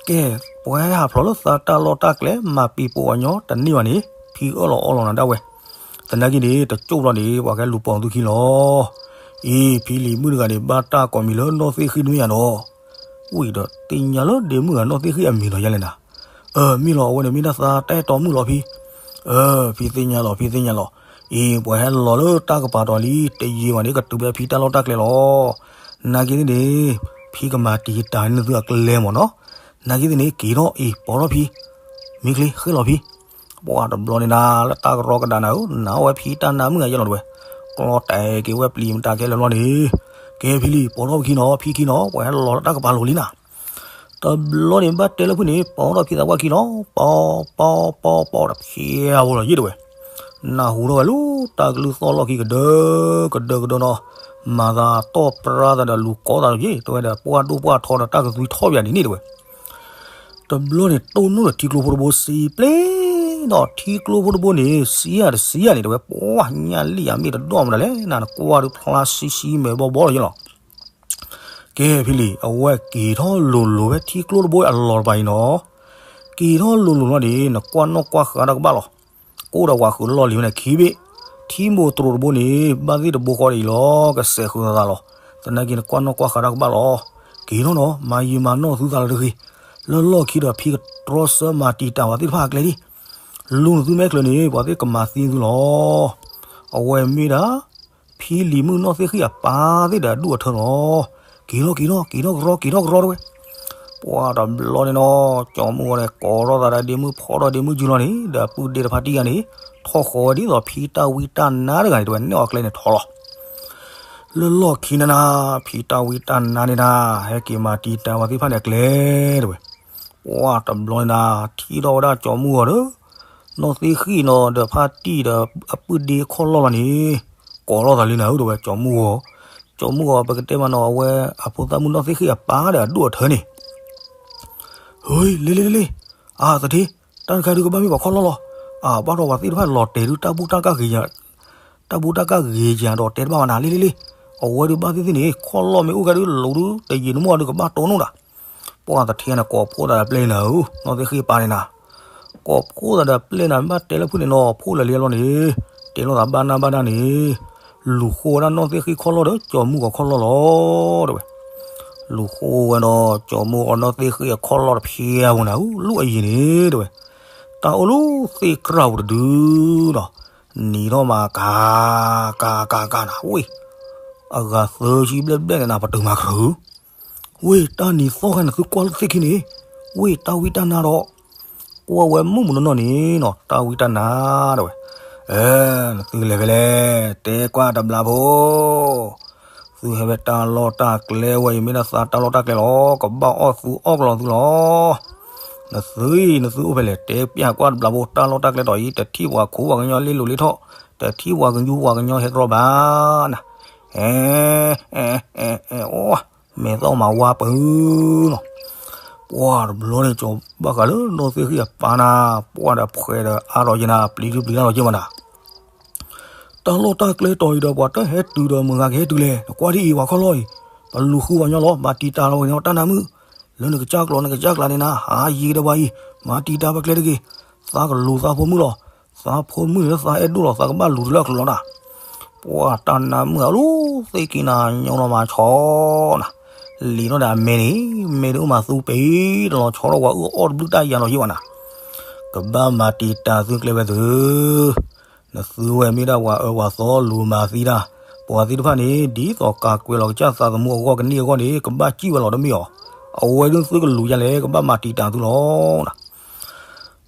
ကဲ ပှၤဟဲဟးဖျိးလၢသးတၢ်လီၢ်တၢ်ကျဲ မၤပံၤပိာ်အညီတန့ၢ်ဘၣ်န့ၣ် ဖံအၢၣ်လီၤအီလီၤနၤဒၣ်ဝဲ, သနာ်က့န့ၣ် တကၠိၣ်ဘျီန့ၣ် ပှၤကဲလူၤပိာ်သုခံလီၤ, အံၤ ဖံလံၤမုၣ်တဂၤန့ၣ် ဘၣ်တၢ်ကိးမံၤလၢနီၢ်သ့ၣ်ဃံၣ်တမ့ၢ်ဧါဒီး, ဝံၤဒီးသ့ၣ်ညါလၢဒ့မုၣ်ဂၤနီၢ်သ့ၣ်ဃံၣ်အမံၤလီၤယါလဲၣ်နၤ, အၢ မ့ၢ်လီၤ အဝဲန့ၣ်မ့ၢ်ဒၣ်သးတၢ်အဲၣ်တီမုၣ်လီၤဖံ အၢ ဖံသ့ၣ်ညါလီၤ ဖံသ့ၣ်ညါလီၤ, အံၤ ပှၤဟဲလီၤလၢတၢ်ကပၤတီၤလံ တယံာ်ဘၣ်န့ၣ် ကတုၤဖဲဖံတၢ်လီၢ်တၢ်ကျဲလီၤ, နာ်က့န့ၣ်န့ၣ် ဖံကမၤတံာ်တာ်န့ၢ်သုအကျဲမ့ၢ်နီၤ, နာ်က့န့ၣ်န့ၣ် က့ၤထီၣ်အံၤ ပိာ်ထီၣ်ဖံ, မ့ၢ်ချ့ဃ့လီၤဖံ, ပှၤတဘျီန့ၣ်နၤ လၢတၢ်ကရီကဒးနၤဧၢ နၤအီၣ်ဝဲဖံတၢ်နါမုၣ်ဂၤယဲလီၤတဝဲ, ကျီတဲာ်က့ၤဝဲပျံၤမတၤခဲလၢာ်လီၤန့ၣ်, ကဲဖံလံၤ ပိာ်ထီၣ်ပခံနီၤ ဖံခံနီၤ ပှၤဟဲလီၤလၢတၢ်ကပၤလိၤလံနၤ တဘျီန့ၣ် ဘၣ်တဲလၢဖုန့ၣ် ပိာ်ထီၣ်ဖံသးပှၢ်ခံလီၤ, ပိာ် ပိာ် ပိာ် ပိာ် တဖျဲးဖိလီၤယ့ၣ်တဝဲ, နၢ်ဟူထီၣ်ဝဲလၢတၢ်ကလုၢ်သီၣ်လီၢ်ခံကဒၢကဒၢကဒၢနီၤ, မၤသးတီၢ်ပြါသးဒီးလူၤကိးသးလီၤယ့ၣ် တဝဲဒီး ပှၢ်ဒိၣ်ပှၢ်ထီဒီး တၢ်ကသွံထီၣ်ပယၤဒ်န့ၣ်တဝဲ တဘျီန့ၣ် တိၢ်နီၣ်ဒီးထံကျိဖိတဘိစံပျ့ၤဒီး ထံကျိဖိတဘိန့ၣ် စံယၤတစံယၤန့ၣ်တဝဲ ပှၢ်ညၣ်လံၣ်ဧါ မ့ၢ်တဒိၣ်မတၤလဲၣ် နၤနကွၢ်ဒုးဖျါဆံဆံမဲာ်ဘီဘီလီၤယ့ၣ်လီၤ. ကဲဖံလံၤ အဝဲက့ၤထီၣ်လိၤလိၤဝဲထံကျိတဘိအလီၢ်တပၤအံၤနီၤ, က့ၤထီၣ်လိၤလိၤလီၤန့ၣ် နကွၢ်နီၣ်ကွၢ်ဃာ်တၢ်ကဘၣ်လီၤ. ကိၣ်ဒီးဝၤဃုာ်လီၢ်လံၤဝဲန့ၣ်ခံဘ့ၣ်, ထံမိၢ်တရိးတဘိန့ၣ် ဘၣ်သ့ၣ်တဘိဃီဒ်အံၤလီၤ ကစဲးဃုာ်သးလီၤ. သနာ်က့နကွၢ်နီၣ်ကွၢ်ဃာ်တၢ်ကဘၣ်လီၤ. က့ၤထီၣ်နီၤ မၤယံာ်မၤနီၢ်သုသးလၢတဂ့ၤ. လၢလီၢ်ခံဒီးဖံကတြီဆၢမၤတံာ်တာ်ပှၤသ့ၣ်တဖၣ်အကျဲဒံး, လူၤနသုမ့ၢ်ကျၢၤန့ၣ် ပှၤသ့ၣ်ကမၤသံသုလီၤ. အဝဲမ့ၢ်ဒၣ် ဖံလံၤမုၣ်နီၢ်သ့ၣ်ဃံၣ်အပၢ်သ့ၣ်ဒီးအဒူၣ်အထၢလီၤ. က့ၤထီၣ်က့ၤထီၣ် က့ၤထီၣ်ကရီ က့ၤထီၣ်ကရီတဝဲ. ပှၢ်တဘျီန့ၣ်နီၤ ကၠီၤမုၢ်ဂီၤန့ၣ် ကိးထီၣ်သးဒီးဒ့မုၣ်ဖီထီၣ်ဒ့မုၣ်ယုၢ်လီၤန့ၣ် ဒီးပုၢ်ဒ့တဖါတံၢ်ဂၤန့ၣ် ထီၣ်ဃီၤဝဲဒ်သိးဖံတၢ်ဝံတၢ်နါတဂၤန့ၣ် တဝဲနဲၣ်အီၤကျဲန့ၣ်ထီလီၤ. လၢလီၢ်ခံန့ၣ်နၤ ဖံတၢ်ဝံတၢ်နါန့ၣ်နၤ ဟဲက့ၤမၤတံာ်တာ်ပှၤသ့ၣ်တဖၣ်န့ၣ်အကျဲတဝဲ. ပှၢ်တဘျီန့ၣ်နၤ ထံၣ်ထီၣ်ဝဲဒၣ်ကၠီၤမုၢ်ဂီၤဒီး နီၢ်သ့ၣ်ဃံၣ်နီၤ ဒီးဖါတံၢ်ဒီးအပုၢ်ဒ့ခီၣ်လီၢ်လီၤန့ၣ် ကိးထီၣ်သးလံနၤဧၢတဝဲ ကၠီၤမုၢ်ဂီၤ. ကၠီၤမုၢ်ဂီၤ ပကတဲမးနီၤ အဝဲအဖိသၣ်မုၣ်နီၢ်သ့ၣ်ဃံၣ်အပၢ်ဒီးအဒူၣ်အထၢန့ၣ် ဟ့ လ့လ့လ့လ့, အသထ့, တၢ်တခါဒုးကဘၣ်မ့ၢ်ပှၤခီၣ်လီၢ်လီၤ. အဘၣ်ဒီးပှၤသ့ၣ်တဖၣ်လီၤတဲာ်ဒုး တၢ်ဘူၣ်တၢ်ကၢ်ဂ့ၤယၤ, တၢ်ဘူၣ်တၢ်ကၢ်ဂ့ၤယၤဒီးတဲတဘၣ်ဘၣ်နၤ လ့လ့လ့. အဝဲဒုးဘၣ်သ့ၣ်သ့ၣ်န့ၣ် ခီၣ်လီၢ်မ့ၢ်အိၣ်ကဲဒုး လိၤဒုးတယံာ်နမိၢ်အဒုးကဘၣ်တိၢ်နီၣ်ဒၣ်. ပှၢ်သထ့န့ၣ် ကိးဖှိၣ်သးဒီးပျဲၢ်နၤဧၢ, နီၢ်သ့ၣ်ဃံၣ်ပၢ်န့ၣ်နၤ ကိးဖှိၣ်သးဒီးပျဲၢ်နၤ ဘၣ်တဲလၢဖုၣ်န့ၣ်နီၤ ဖှိၣ်လၢာ်လံအလီၢ်န့ၣ် တဲလိာ်သးဘၣ်နၢ်ဘၣ်နၢ်န့ၣ် လူၤဃိဝဲဒၣ်နီၢ်သ့ၣ်ဃံၣ်ခီၣ်လီၢ်ဒီးကၠီၤမုၢ်ဂီၤခီၣ်လီၢ်လီၤတဝဲ. လူၤဃိဝဲဒီးကၠီၤမုၢ်ဂီၤနီၢ်သ့ၣ်ဃံၣ်အခီၣ်လီၢ်တဖျဲးအပူၤနၤဧၢ လူၤအယံၤန့ၣ်တဝဲ. တၢ်အိၣ်လၢသ့ၣ်ကြၢ်ပူၤတဒုနီၤ နံၤထီၣ်မးကၤ ကၤ ကၤ ကၤနၤ ဝ့ၢ် အဂၤသၢဆံဘျဲၣ်ဘျဲၣ်န့ၣ်နၤ ပတုာ်မၤကြၢး ဝ့ၢ်တၢ်နံၤသီၣ်ခါနသုကွၢ်လၢသ့ၣ်ခံန့ၣ် ဝ့ၢ်တၢ်ဝံတၢ်နါဒီး ကွၢ်ဝဲမုၢ်မုၢ်နီၢ်နီၢ်န့ၣ်နီၤ တၢ်ဝံတၢ်နါတဝဲ. အဲ နသုလဲၤဖဲလဲၣ် တဲကွၢ်တဘျီဖိ သုဟဲဖဲတၢ်လီၢ်တၢ်ကျဲဝဲအံၤ မ့ၢ်ဒၣ်သးတၢ်လီၢ်တၢ်ကျဲလီၤ ကဘၣ်အီၣ်သုအီၣ်ကလီသုလီၤ. နသုအံၤ နသုအိၣ်ဖဲလဲၣ် တဲပျၢ်ကွၢ်တဘျီဖိ တၢ်လီၢ်တၢ်ကျဲတီၤအံၤ တထံၣ်ပှၤခိးပှၤကညီလ့လိၤလ့ထီၣ် တထံၣ်ပှၤကညူပှၤကညီဟဲတြီဘၣ်နၤ. အဲ အဲ အဲ အဲ အိ မဲာ်သီၣ်မၤဝါပၢၤနီၤ. ပှၢ်တဘျီန့ၣ် ကၠီၤဘၣ်ဃးလၢနီၢ်သ့ၣ်ဃံၣ်အပၢ်နၤ ပှၢ်ဒီးဖှဲးဒီးအါထီၣ်ယဲနၤ ပျံၤဒုပျံၤတၢ်လီၤက့ၤမးနၤ တၢ်လီၢ်တၢ်ကျဲတီၤအံၤဒီး ပှၤတဟဲတုၤဒီးမုၢ်ဂၤကဟဲတုၤလဲၣ် နကွၢ်ဒ်အံၤ ပှၤခီၣ်လီၢ်အံၤ ပလူၤဃုပှၤကညီလီၤ မၤတံာ်တာ်လီၤဝဲန့ၣ် တၢ်နါမုၣ် လၢနကစၢ်ကျိာ်နကစၢ်ကျါန့ၣ်နၤ ဟးယံၤကဒီးပှၤအံၤ မၤတံာ်တာ်ပကျဲတဂ့ၤ သးကလူၤသးဖိမုၣ်လီၤ သးဖိမုၣ်န့ၣ်လၢသးအဲၣ်ဒိၣ်လီၤ သးကဘၣ်လူၤတုၤလၢအကျိာ်လီၤနၤ ပှၢ်တၢ်နါမုၣ်အလူၤသ့ၣ်က့ၤနၤ ညီလီၤမၤဆီနၤ လံာ်နီၣ်ဒီးအမဲန့ၣ် မဲဒုးအိၣ်မးသူပ့ၤတလီၤဆီထီၣ်ပှၤအၢအီၣ်တဘျုးတၢ်ယၤလီၤယ့ၢ်ဘၣ်နၤ ကဘၣ်မၤတံာ်တာ်သုကျဲဝဲသု နသုဝဲမ့ၢ်ဒၣ်ပှၤအၢပှၤသီလူၤမၤသံတၢ် ပှၤသ့ၣ်တဖၣ်န့ၣ် ဒ်သိးကၤကွဲးလီၤကစၢ်သးသမူအဂီၢ်ကန့ၢ်အဂီၢ်န့ၣ် ကဘၣ်စံၣ်ဝဲလီၤတမ့ၢ်အီၤ အဝဲဒုးသုကလူၤယါလဲၣ် ကဘၣ်မၤတံာ်တာ်သုလီၤနၤ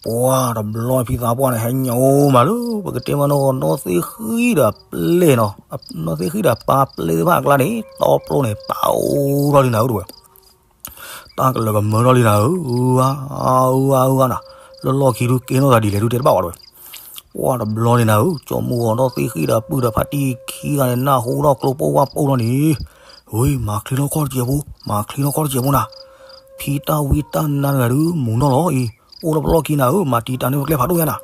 ပှၢ်တဘျီဖံသးပှၢ်န့ၣ် ဟဲညါအိၣ်မးလၢ ပကတဲမးနီၢ် နီၢ်သ့ၣ်ဃံၣ်ဒီးပျဲၢ်နီၤ နီၢ်သ့ၣ်ဃံၣ်ဒီးပၢ်ပျဲၢ်သ့ၣ်တဖၣ်အကျါန့ၣ် တီပျိန့ၣ် ပာ်အိၣ်ထီၣ်လံနၤဧၢတဝဲ တၢ်ကလၢာ်ကမၢထီၣ်လံနၤဧၢ အၢ အၢ အၢ အၢ နၤ လၢလီၢ်ခံဒုးကဲထီၣ်သးဒ်လဲၣ်ဒုးတဲတဘၣ်ဝဲတဝဲ ပှၢ်တဘျီန့ၣ်နၤဧၢ ကၠီမုၢ်ဂီၤနီၢ်သ့ၣ်ဃံၣ်ဒီး ပုၢ်ဒီးဖါတံၢ်ခံဂၤန့ၣ် နၢ်ဟူထီၣ်ကျိပိၢ်ဝၣ်ပိၢ်ထီၣ်န့ၣ် ဝ့ၢ် မၤချ့ထီၣ်ခီၣ်တစဲးဖိ မၤချ့ထီၣ်ခီၣ်တစဲးဖိနၤ ဖံတၢ်ဝံတၢ်နါတဂၤဒုး မူၤနီၢ်လီၤအံၤ အိၣ်လၢပလီၢ်ခံနၤဧၢ မၤတံာ်တာ်န့ၢ်ပကျဲဖးဒိၣ်ညါနၤ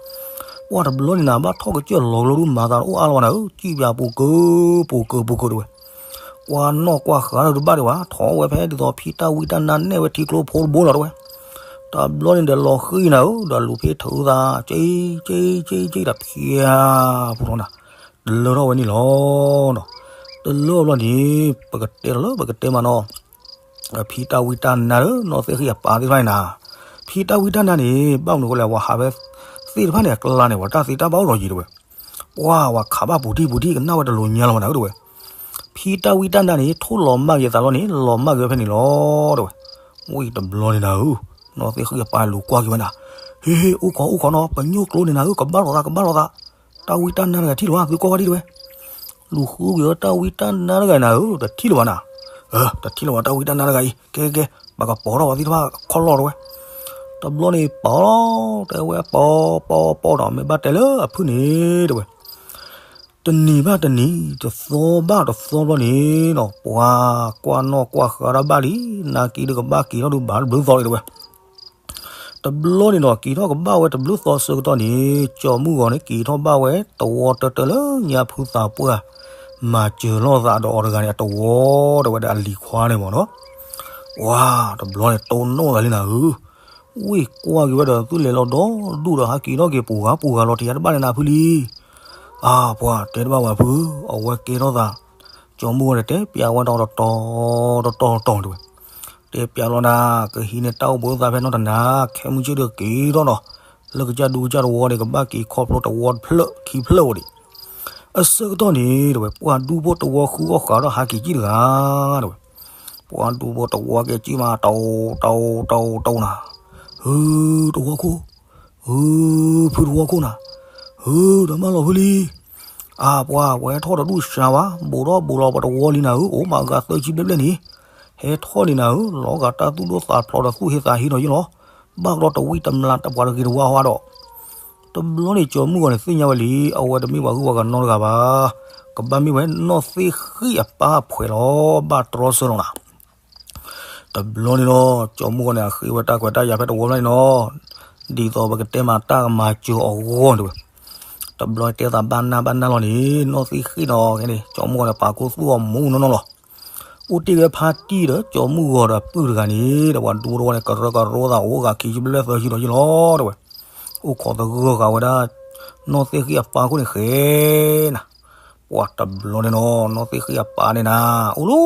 ပှၢ်တဘျီန့ၣ်နၤ ဘၣ်ထီၣ်ကစၢၢ်လီၤကလိဒုးမၤသးအိၣ်အါလီၤနၤဧၢ စံၣ်ပၠးပူၤကၢ ပူၤကၢ ပူၤကၢတဝဲ ကွၢ်နီၣ်ကွၢ်ဃာ်ဒီးတဘၣ်ဒံးဘၣ် ထီၣ်ဝဲဖဲဒ်သိးဖံတၢ်ဝံတၢ်နါနဲၣ်ဝဲထံကျိဖိတဘိလီၤတဝဲ တဘျီန့ၣ်ဒီးလီၤဃံၤနၤဧၢ ဒီးလူၤဖ့ထုးသး က့ က့ က့ က့ ဒီးဖျါ ပူၤထီၣ်နၤ တလၢထီၣ်ဝဲန့ၣ်လီၤ. တလၢဘျီန့ၣ် ပကတဲလီၤလၢပကတဲမးနီၤ ဖံတၢ်ဝံတၢ်နါဒီး နီၢ်သ့ၣ်ဃံၣ်အပၢ်သ့ၣ်တဖၣ်န့ၣ်နၤ ဖံတၢ်ဝံတၢ်နါန့ၣ် ဘၣ်မနုၤဃိလဲၣ် ပှၤဟးဝဲသ့ၣ်တဖၣ်န့ၣ်အကျါန့ၣ် ပှၤတၢ်သ့တၢ်ဘၣ်အိၣ်လီၤယံၤတဝဲ ပှၢ်ဝဲခးဘၣ်ပူၤထံၣ်ပူၤထံၣ် ကနၣ်ဝဲတလိၤညါလီၤမးနၤဧၢတဝဲ ဖံတၢ်ဝံတၢ်နါန့ၣ် ထိၣ်လီၤမၢ်က့ၤအသးလီၤန့ၣ် လီၤမၢ်က့ၤဝဲဖဲန့ၣ်လီၤတဝဲ ဝံၤတဘျီန့ၣ်နၤဧၢ နီၢ်သ့ၣ်ဃံၣ်အပၢ်လူၤကွၢ်က့ၤဝဲနၤ ဟ့ ဟ့ အိၣ်ခိး အိၣ်ခိးနီၤ ပညိၣ်ကျိန့ၣ်နၤဧၢ ကဘၣ်လိာ်သး ကဘၣ်လိာ်သး တၢ်ဝံတၢ်နါတဂၤထံၣ်လီၤ သုကွၢ်ဝဲဒ်တဝဲ လူၤဃုက့ၤဝဲတၢ်ဝံတၢ်နါတဂၤနၤဧၢ တထံၣ်လၢၤဘၣ်နၤ တထံၣ်လၢၤဘၣ်တၢ်ဝံတၢ်နါတဂၤအံၤ ကဲ ကဲ ကဲ ပကပီၤထီၣ်ပှၤသ့ၣ်တဖၣ်ခီၣ်လီၢ်တဝဲ တဘျီန့ၣ်ပီၤလီၤ တဲဝဲပီၤ ပီၤ ပီၤဒီး မ့ၢ်ဘၣ်တဲလၢအဖုၣ်န့ၣ်တဝဲ တနံၤဘၣ်တနံၤ တသီဘၣ်တသီဘျီန့ၣ်နီၤ ပှၤကွၢ်နီၣ်ကွၢ်ဃာ်တၢ်ဘၣ်လံ နာ်က့ဒုးကဘၣ်က့ၤထီၣ်ဒုးဘၣ်တဘျုးသီလံတဝဲ တဘျီန့ၣ်ဒီး က့ၤထီၣ်ကဘၣ်ဝဲတဘျုးသီဆၢကတီၢ်န့ၣ် ကၠီၤမုၢ်ဂီၤန့ၣ် က့ၤထီၣ်ဘၣ်ဝဲတဝီတၢၢ်တၢၢ်လၢညါဖုသးပှၢ် မၤစၢၤလိာ်သးဒီးအီၤတဂၤန့ၣ် အတဝီတဝဲဒီးအလံၤခွါန့ၣ်မ့ၢ်နီၤ ဝါ တဘျီန့ၣ် တိၢ်နီၣ်သးလံနၤဧၢ ဝ့ၢ်ကွၢ်က့ၤဝဲဒီး သုလဲၤလီၤဒီဒူၣ်ဒီး ဟးက့ၤထီၣ်က့ၤပူၤဂၤပူၤဂၤလီၤ တယါတဘၣ်န့ၣ်နၤဖုလံ အါ ပှၤတဲတဘၣ်ဝဲဖု အဝဲကဲထီၣ်သး ကၠီၤမုၢ်ဂီၤန့ၣ် တဲပျးဝဲဒီးတတီၤတတီၤတတီၤတဝဲ တဲပျးလီၤနၤ, ကဟံးန့ၢ်တၢ်အိၣ်ဘှံးအိၣ်သါဖဲနီၢ်တနၤ, ခဲမုၢ်ဆ့ၣ်ဒီးက့ၤထီၣ်နီၤ, လၢကစၢ်ဒူကစၢ်သဝီန့ၣ် ကဘၣ်က့ၤခီဖျိတဝီတဖျၢၣ်ခံဖျၢၣ်ဝဲဒံး. အဆၢကတီၢ်န့ၣ် တဲဝဲ ပှၤဒူဖိတဝီဃုအီၣ်ဃးဒီးဟးက့ၤကံၣ်တဂၤ, တဲဝဲ, ပှၤဒူဖိတဝီက့ၤကံၣ်မး တိၤ တိၤ တိၤ တိၤနၤ, ဟု တဝီခိၣ်, ဟု ဖုတဝီခိၣ်နၤ, ဟု ဒီးမၢလီၤဖုလံ. အၢ ပှၤ ပှၤဟဲထီၣ်တဒူၣ်စှၤဘၣ်, ဘူးထီၣ်ဘူးလီၤပှၤတဝီလံနၤဧၢ, အိၣ်မးအဂၤသၢဆံဘျဲၣ်ဘျဲၣ်န့ၣ်, ဟဲထီၣ်န့ၣ်နၤဧၢ, လီၤဂာ်တၢ်သူၣ်ဒိၣ်သးဖျိးဒီးသူၣ်ဟ့သးဟ့ဒီးယ့ၢ်လီၤ, ဘၣ်ကဒီးတဝံၣ်တမျးတပှၤတဂ့ၤတဝါဟီဒီး တဘျီန့ၣ် ကၠီၤမုၢ်ဂီၤန့ၣ် သ့ၣ်ညါဝဲလံ, အဝဲတမ့ၢ်ပှၤဂုၢ်ပှၤဂၤနီတဂၤဘၣ်, ကဘၣ်မ့ၢ်ဝဲနီၢ်သ့ၣ်ဃံၣ်အပၢ်အဖှဲးလီၤ, ဘၣ်တြီဆၢလီၤနၤ. တဘျီန့ၣ်လီၤ ကၠီၤမုၢ်ဂီၤန့ၣ် အဃ့ဝဲတၢ်ခွဲးတၢ်ယာ်ဖဲတဝီဖျၢၣ်န့ၣ်နီၤ, ဒ်သိးပကတဲမးတၢ်ကမၤစၢၤအီၤအဂီၢ်န့ၣ်ဝဲ, တဘျီတဲသးဘၣ်နၢ်ဘၣ်နၢ်လီၤန့ၣ် နီၢ်သ့ၣ်ဃံၣ်နီၤ, ကၠီၤမုၢ်ဂီၤန့ၣ် ပာ်ခူသူၣ်အီၤမူနီၢ်နီၢ်လီၤ. အိၣ်တ့ၢ်ဝဲဖါတံၢ်ဒီး ကၠီၤမုၢ်ဂီၤဒီးပုၢ်တဂၤန့ၣ် ဒီးပှၤဒူဖိတဝီန့ၣ် ကရၢကရိသးအိၣ်ဂၤခံဆံဘျဲၣ်သၢဆံဒီးယ့ၢ်လီၤ တဲဝဲ, အိၣ်ခိးသဂၢၢ်ဃာ်ဝဲဒၣ် နီၢ်သ့ၣ်ဃံၣ်အပၢ်ခိၣ်န့ၣ်ဃဲနၤ. ပှၤတဘျီန့ၣ်နီၤ နီၢ်သ့ၣ်ဃံၣ်အပၢ်န့ၣ်နၤ အိၣ်လၢ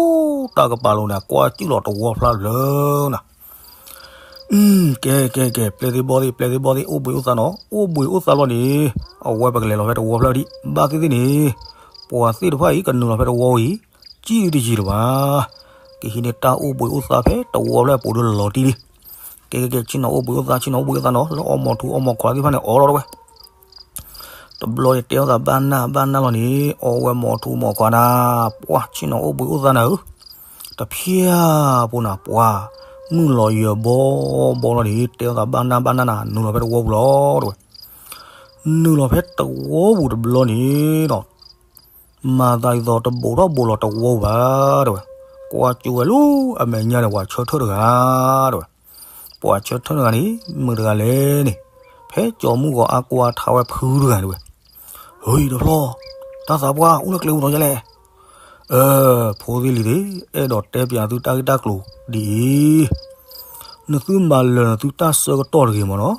တၢ်ကပၤလိၤန့ၣ် ကွၢ်ကၠူၣ်လီၤတဝီဖျၢၣ်လၢနၤ ကဲ ကဲ ကဲ ပျဲၢ်သ့ၣ်ဘီၣ်သ့ၣ် ပျဲၢ်သ့ၣ်ဘီၣ်သ့ၣ် အိၣ်ဘှံးအိၣ်သါနီၤ အိၣ်ဘှံးအိၣ်သါလီၤန့ၣ် အဝဲပကလဲၤလီၤဖဲတဝီဖျၢၣ်ဒံး ဘၣ်သ့ၣ်သ့ၣ်န့ၣ် ပှၤသ့ၣ်တဖၣ်အံၤ ကနုာ်လီၤဖဲတဝီအံၤ ကံၣ်တယံာ်လၢၤဘၣ်. ကဟံးန့ၢ်တၢ်အိၣ်ဘှံးအိၣ်သါဖဲတဝီဖျၢၣ်အပူၤဒီးလီၤတံၢ်လံ. ကဲ ကဲ ကဲ ဆ့ၣ်နီၤအိၣ်ဘှံးအိၣ်သါ ဆ့ၣ်နီၤအိၣ်ဘှံးအိၣ်သါနီၤ လၢအီၣ်မီၤထူအီၣ်မီၤခွါသ့ၣ်တဖၣ်န့ၣ် အိးထီၣ်ဝဲ တဘျီန့ၣ် တဲအီၣ်သးဘၣ်နၢ်ဘၣ်နၢ်လီၤန့ၣ် အီၣ်ဝဲမီၤထူမီၤခွါနၤ ပှၤဆ့ၣ်နီၤအိၣ်ဘှံးအိၣ်သါနၤဧၢ, တဖျၢၣ်ဖိနၤ ပှၤမုၢ်လီၤယၢၤဘီဘီလီၤန့ၣ် တဲအီၣ်သးဘၣ်နၢ်ဘၣ်နၢ်နၤ နုာ်လီၤဖဲတဝီပူၤလီၤ တဲဝဲ. နုာ်လီၤဖဲတဝီပူၤတဘျီန့ၣ်ဒီး မၤသးဒ်သိးတဘူးထီၣ်ဘူးလီၤတဝီပူၤဘၣ် တဲဝဲ. ကွၢ်ကၠိဝဲလၢအမဲာ်ညါန့ၣ် ပှၤဆၢထၢၣ်တဂၤ တဲဝဲ. ပှၤဆၢထၢၣ်တဂၤန့ၣ် မုာ်တဂၤလဲၣ်န့ၣ် ဖဲကၠီၤမုၢ်ဂီၤအါကွၢ်ထါဝဲဖုတဂၤန့ၣ်ဝဲ. ဟ့ၣ် တဖျီၣ် တၢ်သးပှၢ်အိၣ်လၢကျဲပူၤဒီးယလဲၣ်. အၢ ဖိသ့ၣ်လံၤသ့ၣ် အဲၣ်ဒိးတဲပၠးသုတၢ်ဂ့ၢ်တၢ်ကျိၤဒ်အံၤ, နသုမၤလၢာ်နသုတၢ်ဆၢကတီၢ်တဂ့ၤမ့ၢ်နီၤ,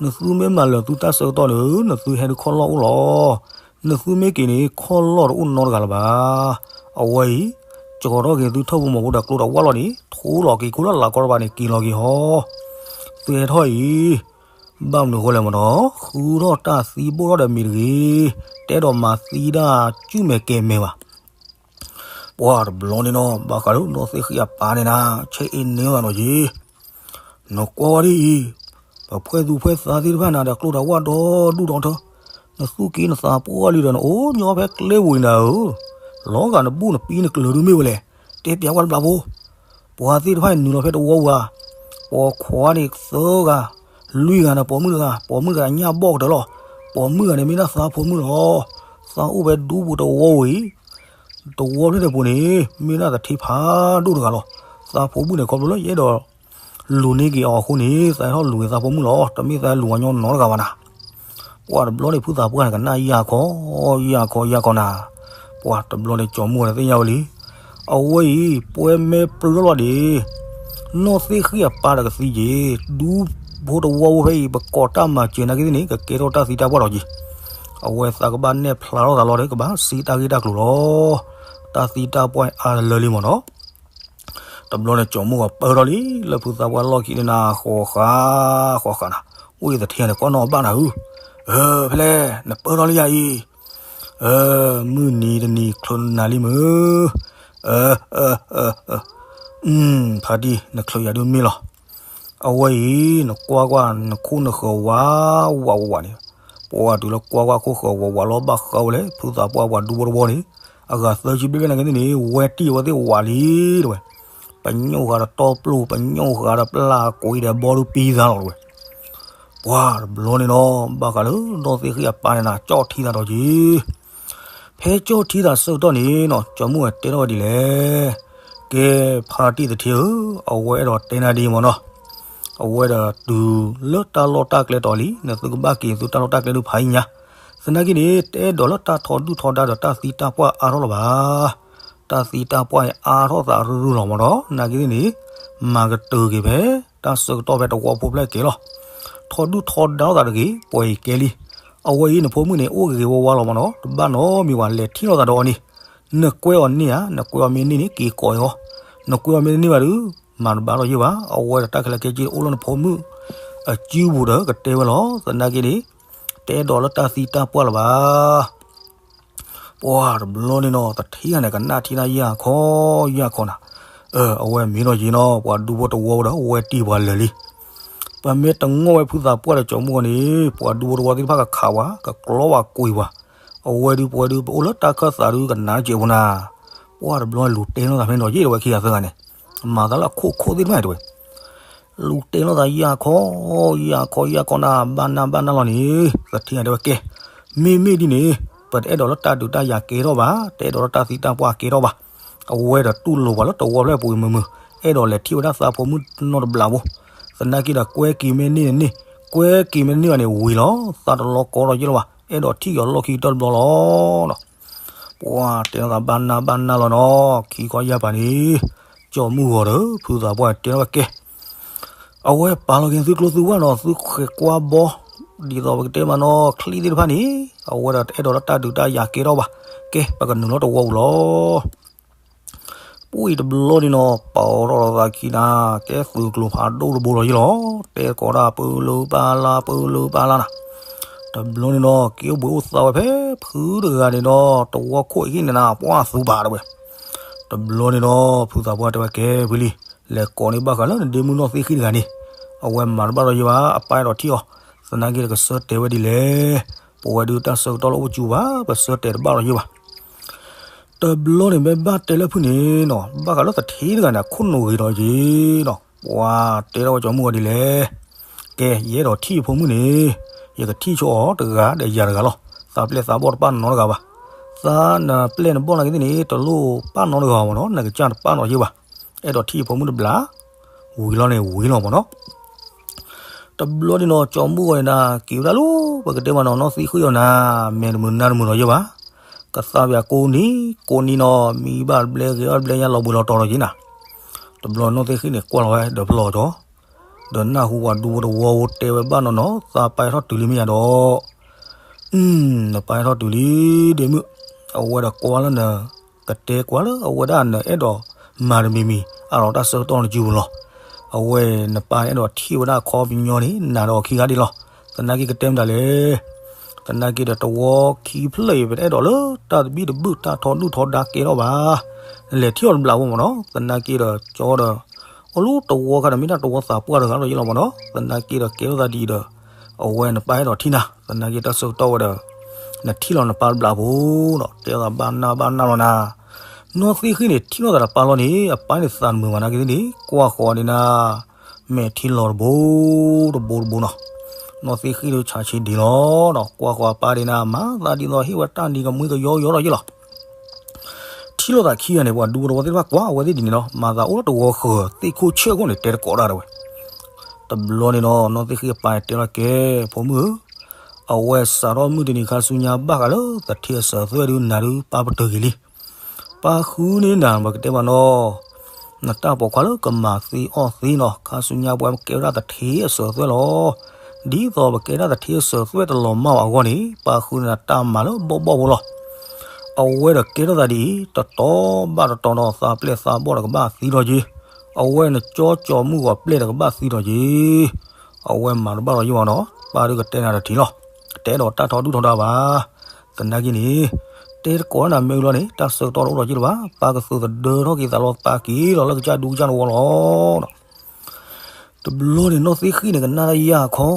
နသုမ့ၢ်မၤလၢာ်သုတၢ်ဆၢကတီၢ်န့ၣ် နသုဟဲဒုးခီၣ်လီၢ်အိၣ်လီၤ. နသုမ့ၢ်က့ၤန့ၣ် ခီၣ်လီၢ်တအိၣ်နီတဂၤလၢၤဘၣ်. အဝဲအံၤ ကၠီၤထီၣ်က့ၤသုထၢၣ်ဖိမီၤဖိဒီးကျိတၢ်ဝၣ်လီၤန့ၣ် ထူလီၤက့ၤခိၣ်လၢလၤကီၢ်တဖၣ်န့ၣ် က့ၤလီၤက့ၤဟီ, သုဟဲထီၣ်အံၤ ဘၣ်မနုၤအဃိလဲၣ်မ့ၢ်နီၤ, ဃုထီၣ်တၢ်သံဘိၣ်ထီၣ်ဒီးမ့ၤတဂ့ၤ, တအဲၣ်ဒိးမၤသံဒၣ်ကုၢ်မဲာ်ကဲမဲာ်ဘၣ်. ပှၤတဘျီန့ၣ်နီၤ ဘၣ်ဃးလၢနီၢ်သ့ၣ်ဃံၣ်အပၢ်န့ၣ်နၤ ဆဲအ့န့ၢ်သးနီၤက့ၤ နကွၢ်ဝဲဒ်အံၤ, ပဖှဲၣ်သူဖှဲၣ်သါသ့ၣ်တဖၣ်နၤဒီးကျိတၢ်ဝၣ်ဒီဒူၣ်ဒီထၢ, နသူၣ်က့နသးပှၢ်လံဒီးနအိၣ်ညီဖဲကျဲဝံၤနၤဧၢ, လီၤဂာ်နဘူၣ်နပံနကျၢၤဒုမ့ၢ်ဝဲလဲၣ်, တဲပၠးဝဲတဘျီဖိ, ပှၤသ့ၣ်တဖၣ်နုာ်လီၤဖဲတဝီဝဲ, ပိာ်ခွါန့ၣ်သၢဂၤ, လွံၢ်ဂၤန့ၣ်ပိာ်မုၣ်တဂၤ, ပိာ်မုၣ်တဂၤညၣ်ဘီၣ်ကတၢၢ်လီၤ, ပိာ်မုၣ်ဂၤန့ၣ်မ့ၢ်ဒၣ်သးဖိမုၣ်လီၤ, သးအိၣ်ဖဲဒူပူၤတဝီဝံၤ တဝီဖျၢၣ်န့ၣ်ပူၤန့ၣ် မ့ၢ်ဒၣ်သထ့ဖးဒိၣ်တဂၤလီၤ. သးဖိမုၣ်န့ၣ် ခီဖျိလၢယအဲၣ်ဒိးလူၤန့ၢ်က့ၤအီၤအဃိန့ၣ် သးဟဲထီၣ်လူၤက့ၤသးဖိမုၣ်လီၤ. တမ့ၢ်သးဟဲလူၤအီၤညီနီတဂၤဘၣ်နၤ. ပှၤတဘျီန့ၣ် ဖုသးပှၢ်န့ၣ် ကနၣ်ယၢ်ခီ, ယၢ်ခီ ယၢ်ခီနၤ. ပှၤတဘျီန့ၣ် ကၠီၤမုၢ်ဂီၤန့ၣ်သ့ၣ်ညါဝဲလံ. အဝဲအံၤ ပှဲၤမဲပျၢၤလီၤဒံး နီၢ်သ့ၣ်ဃံၣ်အပၢ်ဒီးကသံက့ၤ, ဒူဖိတဝီဖိဖဲအံၤ ပကိးတၢ်မၤစၢၤနာ်က့သ့ၣ်န့ၣ် ကကဲထီၣ်တၢ်သံတၢ်ပှၢ်ဒီးက့ၤ. အဝဲသးကဘၣ်နဲၣ်ဖျါထီၣ်သးလီၤဒီး ကဘၣ်စံးတၢ်ဂ့ၢ်တၢ်ကျိၤလီၤ. တၢ်သံတၢ်ပှၢ်အါလၢလံမ့ၢ်နီၤ. တဘျီန့ၣ် ကၠီၤမုၢ်ဂီၤပၢၢ်ထီၣ်လံ လၢဖုသးပှၢ်လီၢ်ခံန့ၣ်နၤ ဃီၤဃာ် ဃီၤဃာ်နၤ, ဝ့ၢ်သထ့န့ၣ် ကွၢ်နီၣ်ဘၣ်နၤဧၢ, အၢ ဖဲလဲၣ် နပၢၢ်ထီၣ်လံယၤအံၤ, အၢ မုၢ်နံၤတနံၤချုးနၤလံမုၢ်, အၢ အၢ အၢ အၢ ဖါတံၢ် နချုးယၤဒုးမ့ၢ်လီၤ. အဝဲအံၤ နကွၢ်ကွၢ် နခိၣ်နဃၢၤဝးဝးဝးဝးန့ၣ်, ပှၤတုၤလၢကွၢ်ကွၢ်ခိၣ်ဃၢၤဝးဝးလီၤဘၣ်ဃးဝဲလဲၣ် ဖုသးပှၢ်ပှၤဒူဖိတဝီန့ၣ်, အဂၤသၢဆံဘျဲၣ်ဘျဲၣ်နာ်က့န့ၣ် ဝဲတံၢ်အဝဲသ့ၣ်ဝးလံ တဲဝဲ, ပညိၣ်ဃာ်ဒီးတီပျိၢ် ပညိၣ်ဃာ်ဒီးပျၢ်ကွံာ်ဒီးဘီဒုးပံသးလီၤ တဲဝဲ. ပှၤတဘျီန့ၣ်နီၤ ဘၣ်ဃးလၢနီၢ်သ့ၣ်ဃံၣ်အပၢ်န့ၣ်နၤ ကၠီၣ်ထံသးဒီးက့ၤ ဖဲကၠီၣ်ထံသးဆၢကတီၢ်န့ၣ်နီၤ ကၠီၤမုၢ်ဂီၤတဲထီၣ်ဝဲဒ်လဲၣ်, ကဲ ဖါတံၢ်သထ့ဧၢ, အဝဲအဲၣ်ဒိးတဲနၤဒ်အံၤမ့ၢ်နီၤ, အဝဲဒီးတုၤလၢတၢ်လီၢ်တၢ်ကျဲတီၤလံ နသုကဘၣ်က့ၤသုတၢ်လီၢ်တၢ်ကျဲဒုးဖးယံၤညါ, သနာ်က့န့ၣ် တအဲၣ်ဒိးလၢတၢ်ထီဒုၣ်ထီဒါဒီးတၢ်သံတၢ်ပှၢ်အါထီၣ်လၢၤဘၣ်. တၢ်သံတၢ်ပှၢ်အံၤအါထီၣ်သးရုၢ်ရုၢ်လီၤမ့ၢ်နီၤ, နာ်က့န့ၣ် မၤကတၢၢ်က့ၤဖဲ တၢ်ဆၢကတီၢ်ဖဲတဝီဖိဖျဲၣ်က့ၤလီၤ. ထီဒုၣ်ထီဒါထီၣ်သးတဂ့ၤ ပှဲၤအံၤကဲလံ. အဝဲအံၤနဖိမုၣ်န့ၣ် အိၣ်ဂ့ၤဂ့ၤဝါဝါလီၤမ့ၢ်နီၤ, တဘၣ်နီတမံၤဘၣ် လဲၤထံၣ်လိာ်သးဒီးအီၤန့ၣ်, နကွဲအီၤန့ၢ်ဧါ, နကွဲအီၤမ့ၢ်န့ၢ်န့ၣ် က့ၤကိးအီၤ, နကွဲအီၤမ့ၢ်တန့ၢ်ဘၣ်ဒီး မၤတဘၣ်လီၤယဲၢ်ဘၣ်, အဝဲဒီးတၢ်ခဲလၢာ်ခဲဆ့အိၣ်လၢနဖိမုၣ်အစုပူၤဒီးကတဲဝဲလီၤ. သနာ်က့န့ၣ် တအဲၣ်ဒိးလၢတၢ်သံတၢ်ပှၢ်လၢၤဘၣ်. ပှၤတဘျီန့ၣ်နီၤ သထ့ဂၤန့ၣ် ကနၣ်ထံၣ်န့ၣ်ယၢ်ခီယၢ်ခီနၤ, အဝဲမ့ၢ်ဒီးယ့ၤနီၤ ပှၤဒူဖိတဝီဝဲဒီး အဝဲတံၢ်ပှၤလၢာ်လံ. ပမ့ၢ်တငီၢ်ဝဲဖုသးပှၢ်ဒီးကၠီၤမုၢ်ဂီၤန့ၣ် ပှၤဒူဖိတဝီသ့ၣ်တဖၣ်ကခးဝဲ ကကျီဝဲကွံာ်ဝဲ, အဝဲဒုးပဝဲဒုးပအိၣ်လၢတၢ်ခၢၣ်သးဒုးကနၣ်စဲးဖိနၤ, ပှၤတဘျီလူၤတဲလိာ်သးဖဲန့ၣ်ဒီးယ့ၢ်ဒီးဝဲခံဂၤသၢဂၤန့ၣ် မၤသးလၢအခိၣ်ခိၣ်သ့ၣ်တဖၣ်တဲဝဲ လူၤတဲလိာ်သးယၢ်ခီ, ယၢ်ခီယၢ်ခီနၤ ဘၣ်နၢ်ဘၣ်နၢ်လီၤန့ၣ် သထ့ဂၤတဲဝဲကဲ, မ့မ့ၢ်ဒ်န့ၣ် ပတအဲၣ်ဒိးလၢတၢ်ဒုးတၢ်ယၤကဲထီၣ်ဘၣ်, တအဲၣ်ဒိးလၢတၢ်သံတၢ်ပှၢ်ကဲထီၣ်ဘၣ်. အဝဲဒီးတူၢ်လိာ်ပှၤလၢတဝီဖျၢၣ်ပူၤမုာ်မုာ်, အဲၣ်ဒိးလဲၤထံၣ်ဝဲဒၣ်သးဖိမုၣ်နီတဘျီဖိ, သနာ်က့ဒီးကွဲက့ၤမ့ၢ်န့ၢ်န့ၣ်, ကွဲက့ၤမ့ၢ်န့ၢ်ဘၣ်န့ၣ်ဝံၤလီၤ, သးတလီၤကီဒီးယ့ၢ်လီၤဘၣ်, အဲၣ်ဒိးထံၣ်က့ၤအီၤလီၢ်ခံကတၢၢ်တဘျီလီၤ. ပှၤတဲလိာ်သးဘၣ်နၢ်ဘၣ်နၢ်လီၤနီၤ, ခံခီယၢ်ပၤန့ၣ် ကၠီၤမုၢ်ဂီၤဒီးဖုသးပှၢ်တဲထီၣ်ဝဲကဲ, အဝဲပာ်လီၤက့ၤသုကျိသုဝၢ်နီၤ သုဃဲၤကွၢ်ဘီ, ဒ်သိးပကတဲမးနီၤ ချံသ့ၣ်တဖၣ်န့ၣ် အဝဲဒီးတအဲၣ်ဒိးလၢတၢ်ဒုးတၢ်ယၤကဲထီၣ်ဘၣ်, ကဲ ပကနုာ်လီၤတဝီပူၤလီၤ. ပှၤတဘျီန့ၣ်နီၤ ပာ်ထီၣ်လိာ်သးခံနၤ, ကဲသုးကျိၤဖးဒိၣ်တဘိလီၤယ့ၢ်လီၤ, တဲသကိးတၢ်ပၢလၢပၢ်လၢပၢလၢပၢလၢနၤ, တဘျီန့ၣ်နီၤ က့ၤအိၣ်ဘှံးအိၣ်သါဝဲဖဲဖုတဂၤန့ၣ်ဒီး တဝီခိၣ်အံၤန့ၣ်နၤ ပှၤသူပာ်တဲဝဲ တဘျီန့ၣ်ဒီး ဖုသးပှၢ်တဲဝဲကဲ ဖုလံၤ လဲၤကိးန့ၢ်ဘၣ်ဃးလၢနဒ့မုၣ်နီၢ်သ့ၣ်ဃံၣ်တဂၤန့ၣ်, အဝဲမၤတဘၣ်ဒီးယ့ၢ်ဘၣ် အပၢ်အဲၣ်ဒိးထံၣ်အီၤ, သနာ်က့ဒီးကဆၢတဲာ်ဝဲဒ်လဲၣ်, ပဝဲဒုးတၢ်ဆၢကတီၢ်လၢအိၣ်ပစုဘၣ် ပဆၢတဲာ်တဘၣ်ဒီးယ့ၢ်ဘၣ်. တဘျီန့ၣ်မ့ၢ်ဘၣ်တဲလၢဖုန့ၣ်နီၤ ဘၣ်ဃးလၢသထ့တဂၤန့ၣ် အခိၣ်နူာ်ဂ့ၤဒီးယ့ၢ်နီၤ, ပှၤတဲထီၣ်ဝဲကၠီၤမုၢ်ဂီၤဒ်လဲၣ်, ကဲ ယအဲၣ်ဒိးထံၣ်ယဖိမုၣ်န့ၣ်, ယကထံၣ်ဆိအီၤတဂၤဒီးယၤတဂၤလီၤ, သးပျဲၢ်သးဘီၣ်တပၣ်နီတဂၤဘၣ်, သးနပျဲၢ်နဘီၣ်နာ်က့သ့ၣ်န့ၣ် တလိၣ်ပၣ်နီတဂၤဘၣ်မ့ၢ်နီၤ နကစၢ်တပၣ်နီယ့ၢ်ဘၣ်, အဲၣ်ဒိးထံၣ်ယဖိမုၣ်တဘျီ, ဝံၤလီၤန့ၣ်ဝံၤလီၤမ့ၢ်နီၤ. တဘျီန့ၣ်နီၤ ကၠီၤမုၢ်ဂီၤန့ၣ်နၤ က့ၤဝဲဒၣ်လီၤ ပကတဲမးနီၤ နီၢ်သ့ၣ်ဃံၣ်အီၤနၤ, မဲာ်တမုာ်နါတမုာ်ဒီးယ့ၢ်ဘၣ်, ကသါပယၤကိးနံၤ, ကိးနံၤနီၤ မံဘၣ်တဘျဲဂ့ၤအီၣ်တဘျဲညါလီၤဘှံးလီၤတီၤဒီးယ့ၢ်နၤ, တဘျီနီၢ်သ့ၣ်ဃံၣ်န့ၣ် ကွၢ်လီၤဝဲဒီးပလီၢ်ကၠီၤ, ဒီးနၢ်ဟူပှၤဒူဖိတဝီဖိတဲဝဲဘၣ်နီၤနီၤ သးပၢ်အဲၣ်ထီၣ်တုၤလံမ့ၢ်ယၤဒီး နပၢ်အဲၣ်ထီၣ်တုၤလံ ဒ့မုၣ်, အဝဲဒီးကွၢ်လၢန ကတဲကွၢ်လၢအဝဲဒၣ်နအဲၣ်ဒိးမၤတမံၤမံၤ အလီၤတၢ်ဆၢကတီၢ်နစုပူၤလီၤ. အဝဲနပၢ်အဲၣ်ဒိးထံၣ်ဝဲဒၣ်အခီပညီန့ၣ် နၤဒီးအခံဂၤဒ်လီၤ. သနာ်က့ကတဲမတၤလဲၣ်. သနာ်က့ဒီးတဝီခံဖျၢၣ်အံၤ ပတအဲၣ်ဒိးလၢတၢ်သဘံၣ်သဘုၣ်တၢ်ထီဒုၣ်ထီဒါကဲထီၣ်ဘၣ်. နလဲၤထံၣ်အီၤတဘျီဖိမ့ၢ်နီၤ. သနာ်က့ဒီးကၠီဒီး အိၣ်လၢတဝီခါဒီး မ့ၢ်ဒၣ်တဝီသးပှၢ်တဂၤလီၤယ့ၢ်လီၤမ့ၢ်နီၤ. သနာ်က့ဒီးကဲထီၣ်သးဒ်အံၤဒီး အဝဲနပၢ်အဲၣ်ဒိးထံၣ်နၤ. သနာ်က့တၢ်ဆၢကတီၢ်ဝဲဒီး နထံၣ်လီၤနပၢ်တဘျီဖိဒီး တဲအီၤသးဘၣ်နၢ်ဘၣ်နၢ်လီၤနၤ. နီၢ်သ့ၣ်ဃံၣ်န့ၣ် ထံၣ်လိာ်သးဒီးပၢ်လီၤန့ၣ် အပၢ်န့ၣ်သးတမုာ်ဘၣ်နာ်က့သ့ၣ်န့ၣ် ကွၢ်ဃီၤဒ်နၤ မဲာ်ထံလီၤတဘိတဘိတဘိနီၤ. နီၢ်သ့ၣ်ဃံၣ်ဒီးဆးဆံးဒံးလီၤ. ကွၢ်ဃီၤအပၢ်ဒ်နၤ မၤသးဒ်သိးဟ့ၣ်ဝဲတၢ်နံၤကမှံကယီယီလီၤယ့ၢ်လီၤ. ထံၣ်လိာ်သးခံဂၤန့ၣ် ပှၤဒူဖိတဝီသ့ၣ်တဖၣ်ကွၢ်အဝဲသ့ၣ်ဒ်န့ၣ်လီၤ. မၤသးအိၣ်လၢတဝီဃၢၤသ့ၣ်ခိၣ်ဆၢၣ်ခိၣ်န့ၣ် တဲတကိးတၢ်တဝဲ. တဘျီန့ၣ်ဒီး နီၢ်သ့ၣ်ဃံၣ်အပၢ်တဲလီၤကဲ ဖိမုၣ်ဧၢ, အဝဲစးထီၣ်မုၢ်တနံၤခါဆူညါဘၣ်ဃးလၢသထ့အစၢၤအသွဲၣ်ဒုးနၤဒုးပၢ်ပတုာ်က့ၤလံ. ပၢ်ဃုန့ၢ်နၤ ပကတဲဘၣ်နီၤ နတၢ်ပိာ်ခွါလၢကမၤသ့အီၣ်သ့နီၤ. ခါဆူညါပဝဲပကဲဝဲဒၣ်သထ့အစၢၤအသွဲၣ်လီၤ. ဒ်သိးပကဲဒၣ်သထ့အစၢၤအသွဲၣ်တလီၤမၢ်ဘၣ်အဂီၢ်န့ၣ် ပၢ်ဃုန့ၢ်နၤတၢ်မၤလၢဘီၣ်ဘီၣ်ဖိလီၤ. အဝဲဒီးကဲထီၣ်သးဒ်အံၤ တတီၤဘၣ်တတီၤနီၤ သးပျဲၢ်သးဘီၣ်ဒီးကဘၣ်သံထီၣ်က့ၤ. အဝဲနကၠီကၠီၤမုၢ်ဂီၤပျဲၢ်ဒီးကဘၣ်သံထီၣ်က့ၤ. အဝဲမၤတဘၣ်လီၤယ့ၢ်ဘၣ်နီၤ. ပၢ်ဒုးကတဲနၤတထံၣ်လီၤ. တအဲၣ်ဒိးတၢ်ထီဒုၣ်ထီဒါဘၣ်. သနာ်က့န့ၣ် တဲတကိးနၤမ့ၢ်အလီၤန့ၣ် တၢ်ဆၢကတီၢ်တအိၣ်ဒီးယ့ၢ်လၢၤဘၣ်. ပၢ်ကသုးသဒၢထီၣ်က့ၤသးလီၤ ပၢ်က့ၤလီၤလၢကစၢ်ဒူကစၢ်တဝီလီၤ. တဘျီန့ၣ်နီၢ်သ့ၣ်ဃံၣ်န့ၣ် ကနၣ်တၢ်ယၢ်ခီ,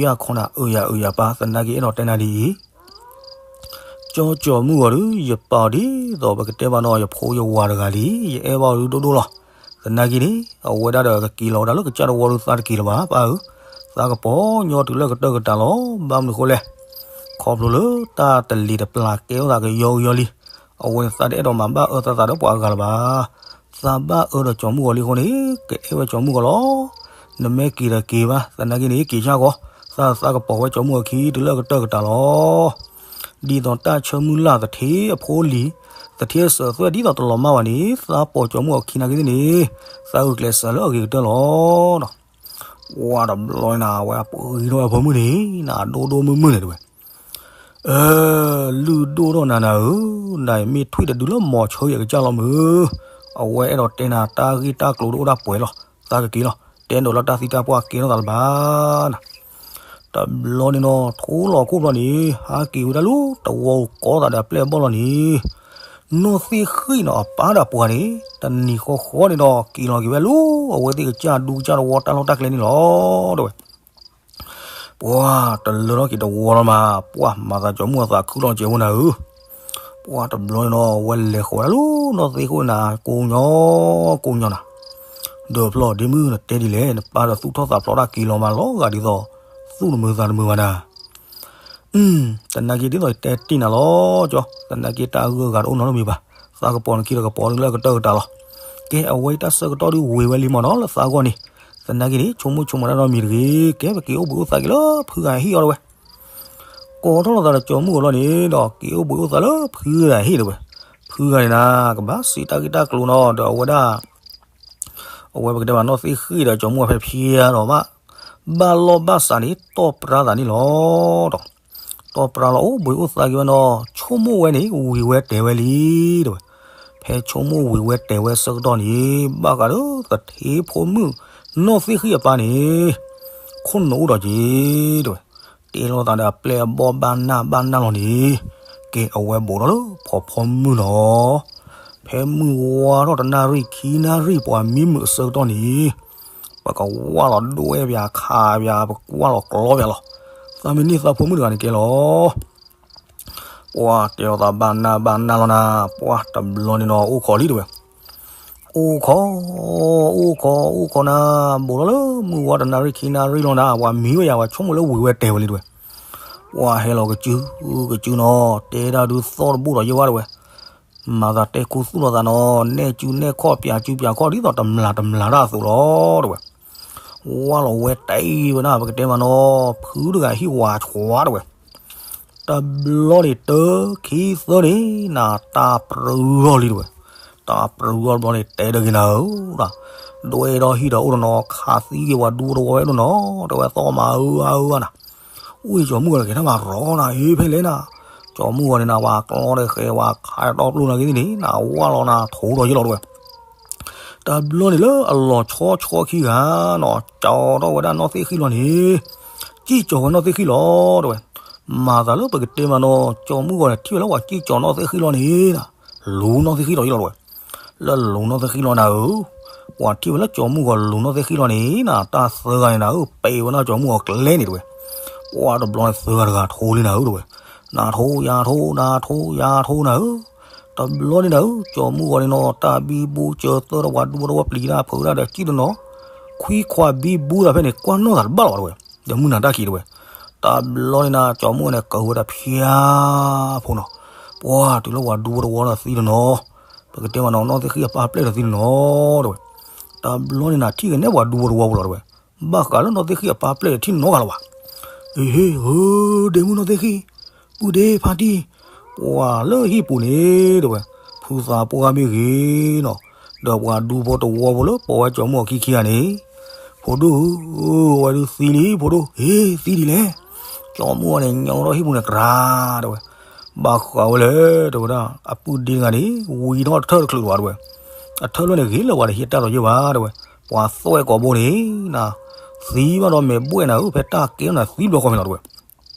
ယၢ်ခီနၤ အၢယၤအၢယၤပၢ် သနာ်က့အဲၣ်ဒိးတဲနၤဒ်အံၤ, ကၠီကၠီၤမုၢ်ဂီၤဒုး ယပာ်အီၤဒ်သိးပကတဲဘၣ်နီၤ ယဖိယဝၤတဂၤလံ, ယအဲၣ်ဘၣ်အီၤဒုးဒိၣ်ဒိၣ်လီၤ. သနာ်က့န့ၣ် အဝဲဒၣ်ဒီးကက့ၤလီၤဝဲဒၣ်လၢကစၢ်တဝီဒုးသးတက့ၤလၢၤဘၣ် ပၢ်ဧၢ, သးကပီၤညီတုၤလၢကတၢၢ်ကတၢၢ်လီၤ. ဘၣ်မနုၤဃိလဲၣ်, ခီဖျိလၢတၢ်တလံၤတပျၢ်ကဲထီၣ်သးကယီကယီလံ. အဝဲန့ၣ်သးတအဲၣ်ဒိးမၤဘၣ်အၢသးသးဒီးပှၤအဂၤလၢၤဘၣ်. သးဘၣ်အၢဒီးကၠီၤမုၢ်ဂီၤလံအဃိန့ၣ် ကအဲၣ်ဝဲကၠီၤမုၢ်ဂီၤလီၤ. နမ့ၢ်က့ၤဒီးက့ၤဘၣ် သနာ်က့န့ၣ် က့ၤဆၣ်ဂီၤ, သးသးကပီၤဝဲကၠီၤမုၢ်ဂီၤခံတုၤလၢအကတၢၢ်ကတၢၢ်လီၤ. ဒ်သိးတၢ်ဆၢမုၢ်လၢ်သထ့အဖိလံၤ, သထ့အစၢၤအသွဲၣ်ဒ်သိးတလီၤမၢ်ဘၣ်န့ၣ် သးပိာ်ကၠီၤမုၢ်ဂီၤခံနာ်က့သ့ၣ်န့ၣ် သးဂုာ်ကျဲးစၢးလၢအဂ့ၤကတၢၢ်လီၤ. ဝါတဘျီန့ၣ် အဝဲအပှ့ၤထီၣ်ဝဲဖိမုၣ်န့ၣ် နဒိၣ်ဒိၣ်မုၢ်မုၢ်န့ၣ်တဲဝဲ အၢ လုၢ်ဒိၣ်ထီၣ်နၤနၤဧၢ, နမ့ၢ်ထွံၣ်တဒုလၢမီၤဆၢယဲၢ်ကစၢ်လီၤမုၢ်, အဝဲအဲၣ်ဒိးတဲနၤတၢ်ဂ့ၢ်တၢ်ကျိၤတအိၣ်ဒၣ်ပှဲၤလီၤ, သးကက့ၤလီၤ, တဲဒိးလၢတၢ်သံတၢ်ပှၢ်ကဲထီၣ်သးလၢၤဘၣ်နၤ. တဘျီန့ၣ်နီၤ ထိလီၤခိၣ်ဘျီန့ၣ် ဟးက့ၤဝဲဒၣ်လၢတဝီကိးသးဒီးအပျဲၢ်အဘီၣ်လီၤန့ၣ်, နီၢ်သ့ၣ်ဃံၣ်နီၤအပၢ်ဒီးပှၤန့ၣ် တနံၤဃီဃီန့ၣ်ဒီး က့ၤလီၤက့ၤဝဲလၢ အဝဲသ့ၣ်ကစၢ်ဒူကစၢ်တဝီတၢ်လီၢ်တၢ်ကျဲန့ၣ်လီၤ တဲဝဲ. ပှၢ်တလၢထီၣ်က့ၤတဝီလီၤမး, ပှၢ်မၤသးကၠီၤမုၣ်အသးခုလီၤကဲဝဲနၤဧၢ. ပှၢ်တဘျီန့ၣ်နီၤ အဝဲလဲၤဃီၤဝဲဒၣ်လၢနီၢ်သ့ၣ်ဃံၣ်နၤ ကိးညီ ကိးညီနၤ, ဒီးဖျီၣ်ဒ့မုၣ်နတဲဒ်လဲၣ်, နပၢ်ဒီးသူၣ်ထီၣ်သးဖျိးတၢ်က့ၤလီၤမးလီၤဂာ်ဒ်သိး သူၣ်တမုာ်သးတမုာ်ဘၣ်နၤ. တနာ်က့ဒ်သိးယတဲတ့ၢ်နၤလီၤကၠီ, သနာ်က့တၢ်အဂုၤအဂၤတအိၣ်နီတမံၤဘၣ်, သးကပီၤနခံဒီးကပီၤလၢအကတၢၢ်ကတၢၢ်လီၤ. ကဲ အဝဲအံၤတၢ်ဆၢကတီၢ်ဒုးဝံၤဝဲလံမးနီၤ လၢသးဂီၢ်န့ၣ်, သနာ်က့န့ၣ် ဆိကမိၣ်ဆိကမးတၢ်နီတမံၤတဂ့ၤ, ကဲ ပက့ၤအိၣ်ဘှံးအိၣ်သါက့ၤလၢဖုဂၤဟံၣ်အီၤတဲဝဲ. ကိးထီၣ်လိာ်သးဒီးကၠီၤမုၣ်အီၤလီၤန့ၣ်ဒီး က့ၤအိၣ်ဘှံးအိၣ်သါလၢဖုဂၤဟံၣ်တဲဝဲ. ဖုဂၤန့ၣ်နၤ ကဘၣ်စံးတၢ်ဂ့ၢ်တၢ်ကျိၤနီၤ ဒီးအဝဲဒၣ် အဝဲပကတဲဘၣ်နီၢ်သ့ၣ်ဃံၣ်ဒီးကၠီၤမုၣ်အဖဲဖျဲဒီးဘၣ်, ဘၣ်လီၢ်ဘၣ်စးန့ၣ် တီၢ်ပြါသးန့ၣ်လီၤဒီး, တီၢ်ပြါလီၤအိၣ်ဘှံးအိၣ်သါက့ၤဝဲနီၤ ဆိကမိၣ်ဝဲန့ၣ် ဝံၤဝဲတဲာ်ဝဲလံတဲဝဲ. ဖဲဆိကမိၣ်ဝံၤဝဲတဲာ်ဝဲဆၢကတီၢ်န့ၣ် ဘၣ်ဃးဒီးသထ့ဖိမုၣ် နီၢ်သ့ၣ်ဃံၣ်အပၢ်န့ၣ် ခိၣ်နူာ်အိၣ်ဒီးက့ၤတဲဝဲ. တဲလိာ်သးဒီးအပျဲၢ်အဘီၣ်ဘၣ်နၢ်ဘၣ်နၢ်လီၤန့ၣ်, ကဲ အဝဲဘူးထီၣ်လၢဖီဖီမုၢ်နီၤ. ဖဲမုၢ်ဝါထီၣ်တနၣ်ရံၣ်ခံနၣ်ရံၣ်ပှၤမံမုာ်အဆၢကတီၢ်န့ၣ်, ပကဝၢ်လီၤဒွဲၣ်ပၠးခးပၠး ပကဝၢ်လီၤကျီပၠးလီၤ. သးမ့ၢ်န့ၢ်သးဖိမုၣ်တဂၤန့ၣ်ကဲလီၤ. ပှၢ်တဲလိာ်သးဘၣ်နၢ်ဘၣ်နၢ်လီၤနၤ, ပှၢ်တဘျီန့ၣ်နီၤ အိၣ်ခိးလံတဲဝဲ. အိၣ်ခိး, အိၣ်ခိး အိၣ်ခိးနၤ, ဘူးထီၣ်လၢမုၢ်ဝါတနၣ်ရံၣ်ခံနၣ်ရံၣ်လီၤနၤ, ပှၤမံဝဲယၤ ပှၤဆိကမိၣ်လၢဝံၤဝဲတဲာ်ဝဲလံတဲဝဲ. ပှၢ်ဟဲလီၤကစုကစုနီၤ, တဲဒၣ်ဒုးသီၣ်တဘူၣ်ဒီးယဲၢ်ဝဲတဲဝဲ. မၤသးတဲခူသူၣ်လီၤသးနီၤ, နဲၣ်စုနဲၣ်ခီၣ် ပၠးစုပၠးခီၣ် ဒ်သိးတမျၢ်တမျၢ်တၢ်အသိးလီၤတဲဝဲ. ဝါလီၤဝဲတအံၤဝဲနၤ ပကတဲမးနီၤ, ဖုတဂၤဟံၣ်ဝၤဆှးတဲဝဲ. တဘျီန့ၣ် တၢ ခံ သၢန့ၣ် နတၢ်ပြၢထီၣ်လံတဲဝဲ. တၢ်ပြၢထီၣ်တဘျီန့ၣ် တဲတဂ့ၤနၤဧၢ, ဒွဲၣ်ဒီးဟံၣ်ဒီးအိၣ်တနီၤ ခးသံက့ၤပှၤဒူဖိတဝီဝဲဒိၣ်နီၤ တဲဝဲ သီၣ်မၤအၢအါအၢနၤ. အိၣ်ကၠီၤမုၣ်ဂီၤန့ၣ် ကဲထီၣ်မၤရီနၤ ဟ့ဖဲလဲၣ်နၤ. ကၠီၤမုၣ်ဂီၤန့ၣ်နၤ ပှၤကျီဒီးဃဲၤ ပှၤခးဒီပျိနၤက့ၤသ့ၣ်န့ၣ် နဝၢ်လီၤနၤထိးဒီးယဲၢ်လီၤတဲဝဲ. တဘျီန့ၣ်လၢအလီၤဆီဆီခံဂၤနီၤ ကၠီထီၣ်ဝဲဒၣ်နီၢ်သ့ၣ်ဃံၣ်လီၤန့ၣ်, စံၣ်ကၠီၤဝဲနီၢ်သ့ၣ်ဃံၣ်လီၤတဲဝဲ. မၤသးလၢပကတဲမးနီၤ ကၠီၤမုၣ်ဂီၤန့ၣ် ထံၣ်ဝဲလၢပှၤစံၣ်ကၠီၤနီၢ်သ့ၣ်ဃံၣ်လီၤန့ၣ်နၤ, လူၤနီၢ်သ့ၣ်ဃံၣ်လီၤယဲၢ်လီၤတဲဝဲ. လၢလူၤနီၢ်သ့ၣ်ဃံၣ်လီၤနၤဧၢ, ပှၤထံၣ်ဝဲလၢကၠီၤမုၣ်ဂီၤလူၤနီၢ်သ့ၣ်ဃံၣ်လီၤန့ၣ်နၤ တၢ်သၢဂၤန့ၣ်နၤဧၢ ပံးဝဲဒၣ်ကၠီၤမုၣ်ဂီၤကျဲန့ၣ်တဲဝဲ. ပှၢ်တဘျီန့ၣ်သၢဂၤတဂၤထိလံနၤဧၢတဲဝဲ. နၤထိယၤထိ နၤထိယၤထိနၤဧၢ. တဘျီန့ၣ်နၤဧၢ ကၠီၤမုၣ်ဂီၤန့ၣ်နီၤ တၢ်ဘံဘူစၢၤသၢဒီးပှၤဒူဖိတဝီပျံၤတၢ်ဖုးတၢ်ဒီးစံၣ်တနီၤ, ခွံခွါဘံဘူသးဖဲန့ၣ် ကွၢ်နီၢ်သးတဘၣ်လီၤတဲဝဲ, ဒီးမုၢ်နၤတၢ်ခံတဲဝဲ. တဘျီန့ၣ်နၤ ကၠီၤမုၣ်ဂီၤန့ၣ် ကၢၤဝဲဒၣ်ဖၠါဖိနီၤ, ပှၢ်တုၤလၢပှၤဒူဖိတဝီဒီးသံတနီၤ, ပကတဲမးနီၤ နီၢ်သ့ၣ်ဃံၣ်အပၢ်ပျဲၢ်ဒီးသံတနီၤတဲဝဲ. တဘျီန့ၣ်နၤ ထံၣ်က့ၤန့ၢ်ပှၤဒူဖိတဝီဖိလီၤတဲဝဲ. ဘၣ်ဃးလၢနီၢ်သ့ၣ်ဃံၣ်အပၢ်ပျဲၢ်ဒီးထံၣ်နီတဂၤလၢၤဘၣ်. အ့ဟ့ ဧၢ ဒ့မုၣ်နီၢ်သ့ၣ်ဃံၣ်, ပုၢ်ဒ့ဖါတံၢ်, ပှၤလၢဟံၣ်ပူၤန့ၣ်တဲဝဲ, ဖုသးပှၢ်မ့ၢ်ဂ့ၤနီၤ, ဒီးပှၤဒူဖိတဝီဖိလၢပိာ်ဝဲကၠီၤမုၣ်ဂီၤခံခံဂၤန့ၣ်, ဖိဒိၣ်ဧၢ, အဝဲဒုးသံလံ ဖိဒိၣ်, အ့ သံဒ်လဲၣ်. ကၠီၤမုၣ်ဂီၤန့ၣ် ညီထီၣ်ဟံၣ်ပူၤန့ၣ်ကြၤတဲဝဲ. ဘၣ်ဃးဝဲလဲၣ်တဲဝဲဒၣ် အပုၢ်ဒ့တဂၤန့ၣ် ဝံၤထီၣ်တထၢၣ်တချုးလၢၤဘၣ်တဲဝဲ. အထၢၣ်လၢန့ၣ်ဂ့ၤလၢၤပှၤတဟ့ၣ်တၢ်ဒီးယဲၢ်ဘၣ်တဲဝဲ. ပှၤသွဲၣ်ကိာ်ဘိန့ၣ်နၤ, သံဘၣ်ဒီးမဲာ်ဘှဲၣ်နၤဧၢ ဖဲတၢ်ကဲထီၣ်နၤသံဘျီဃီမ့ၢ်လီၤတဲဝဲ.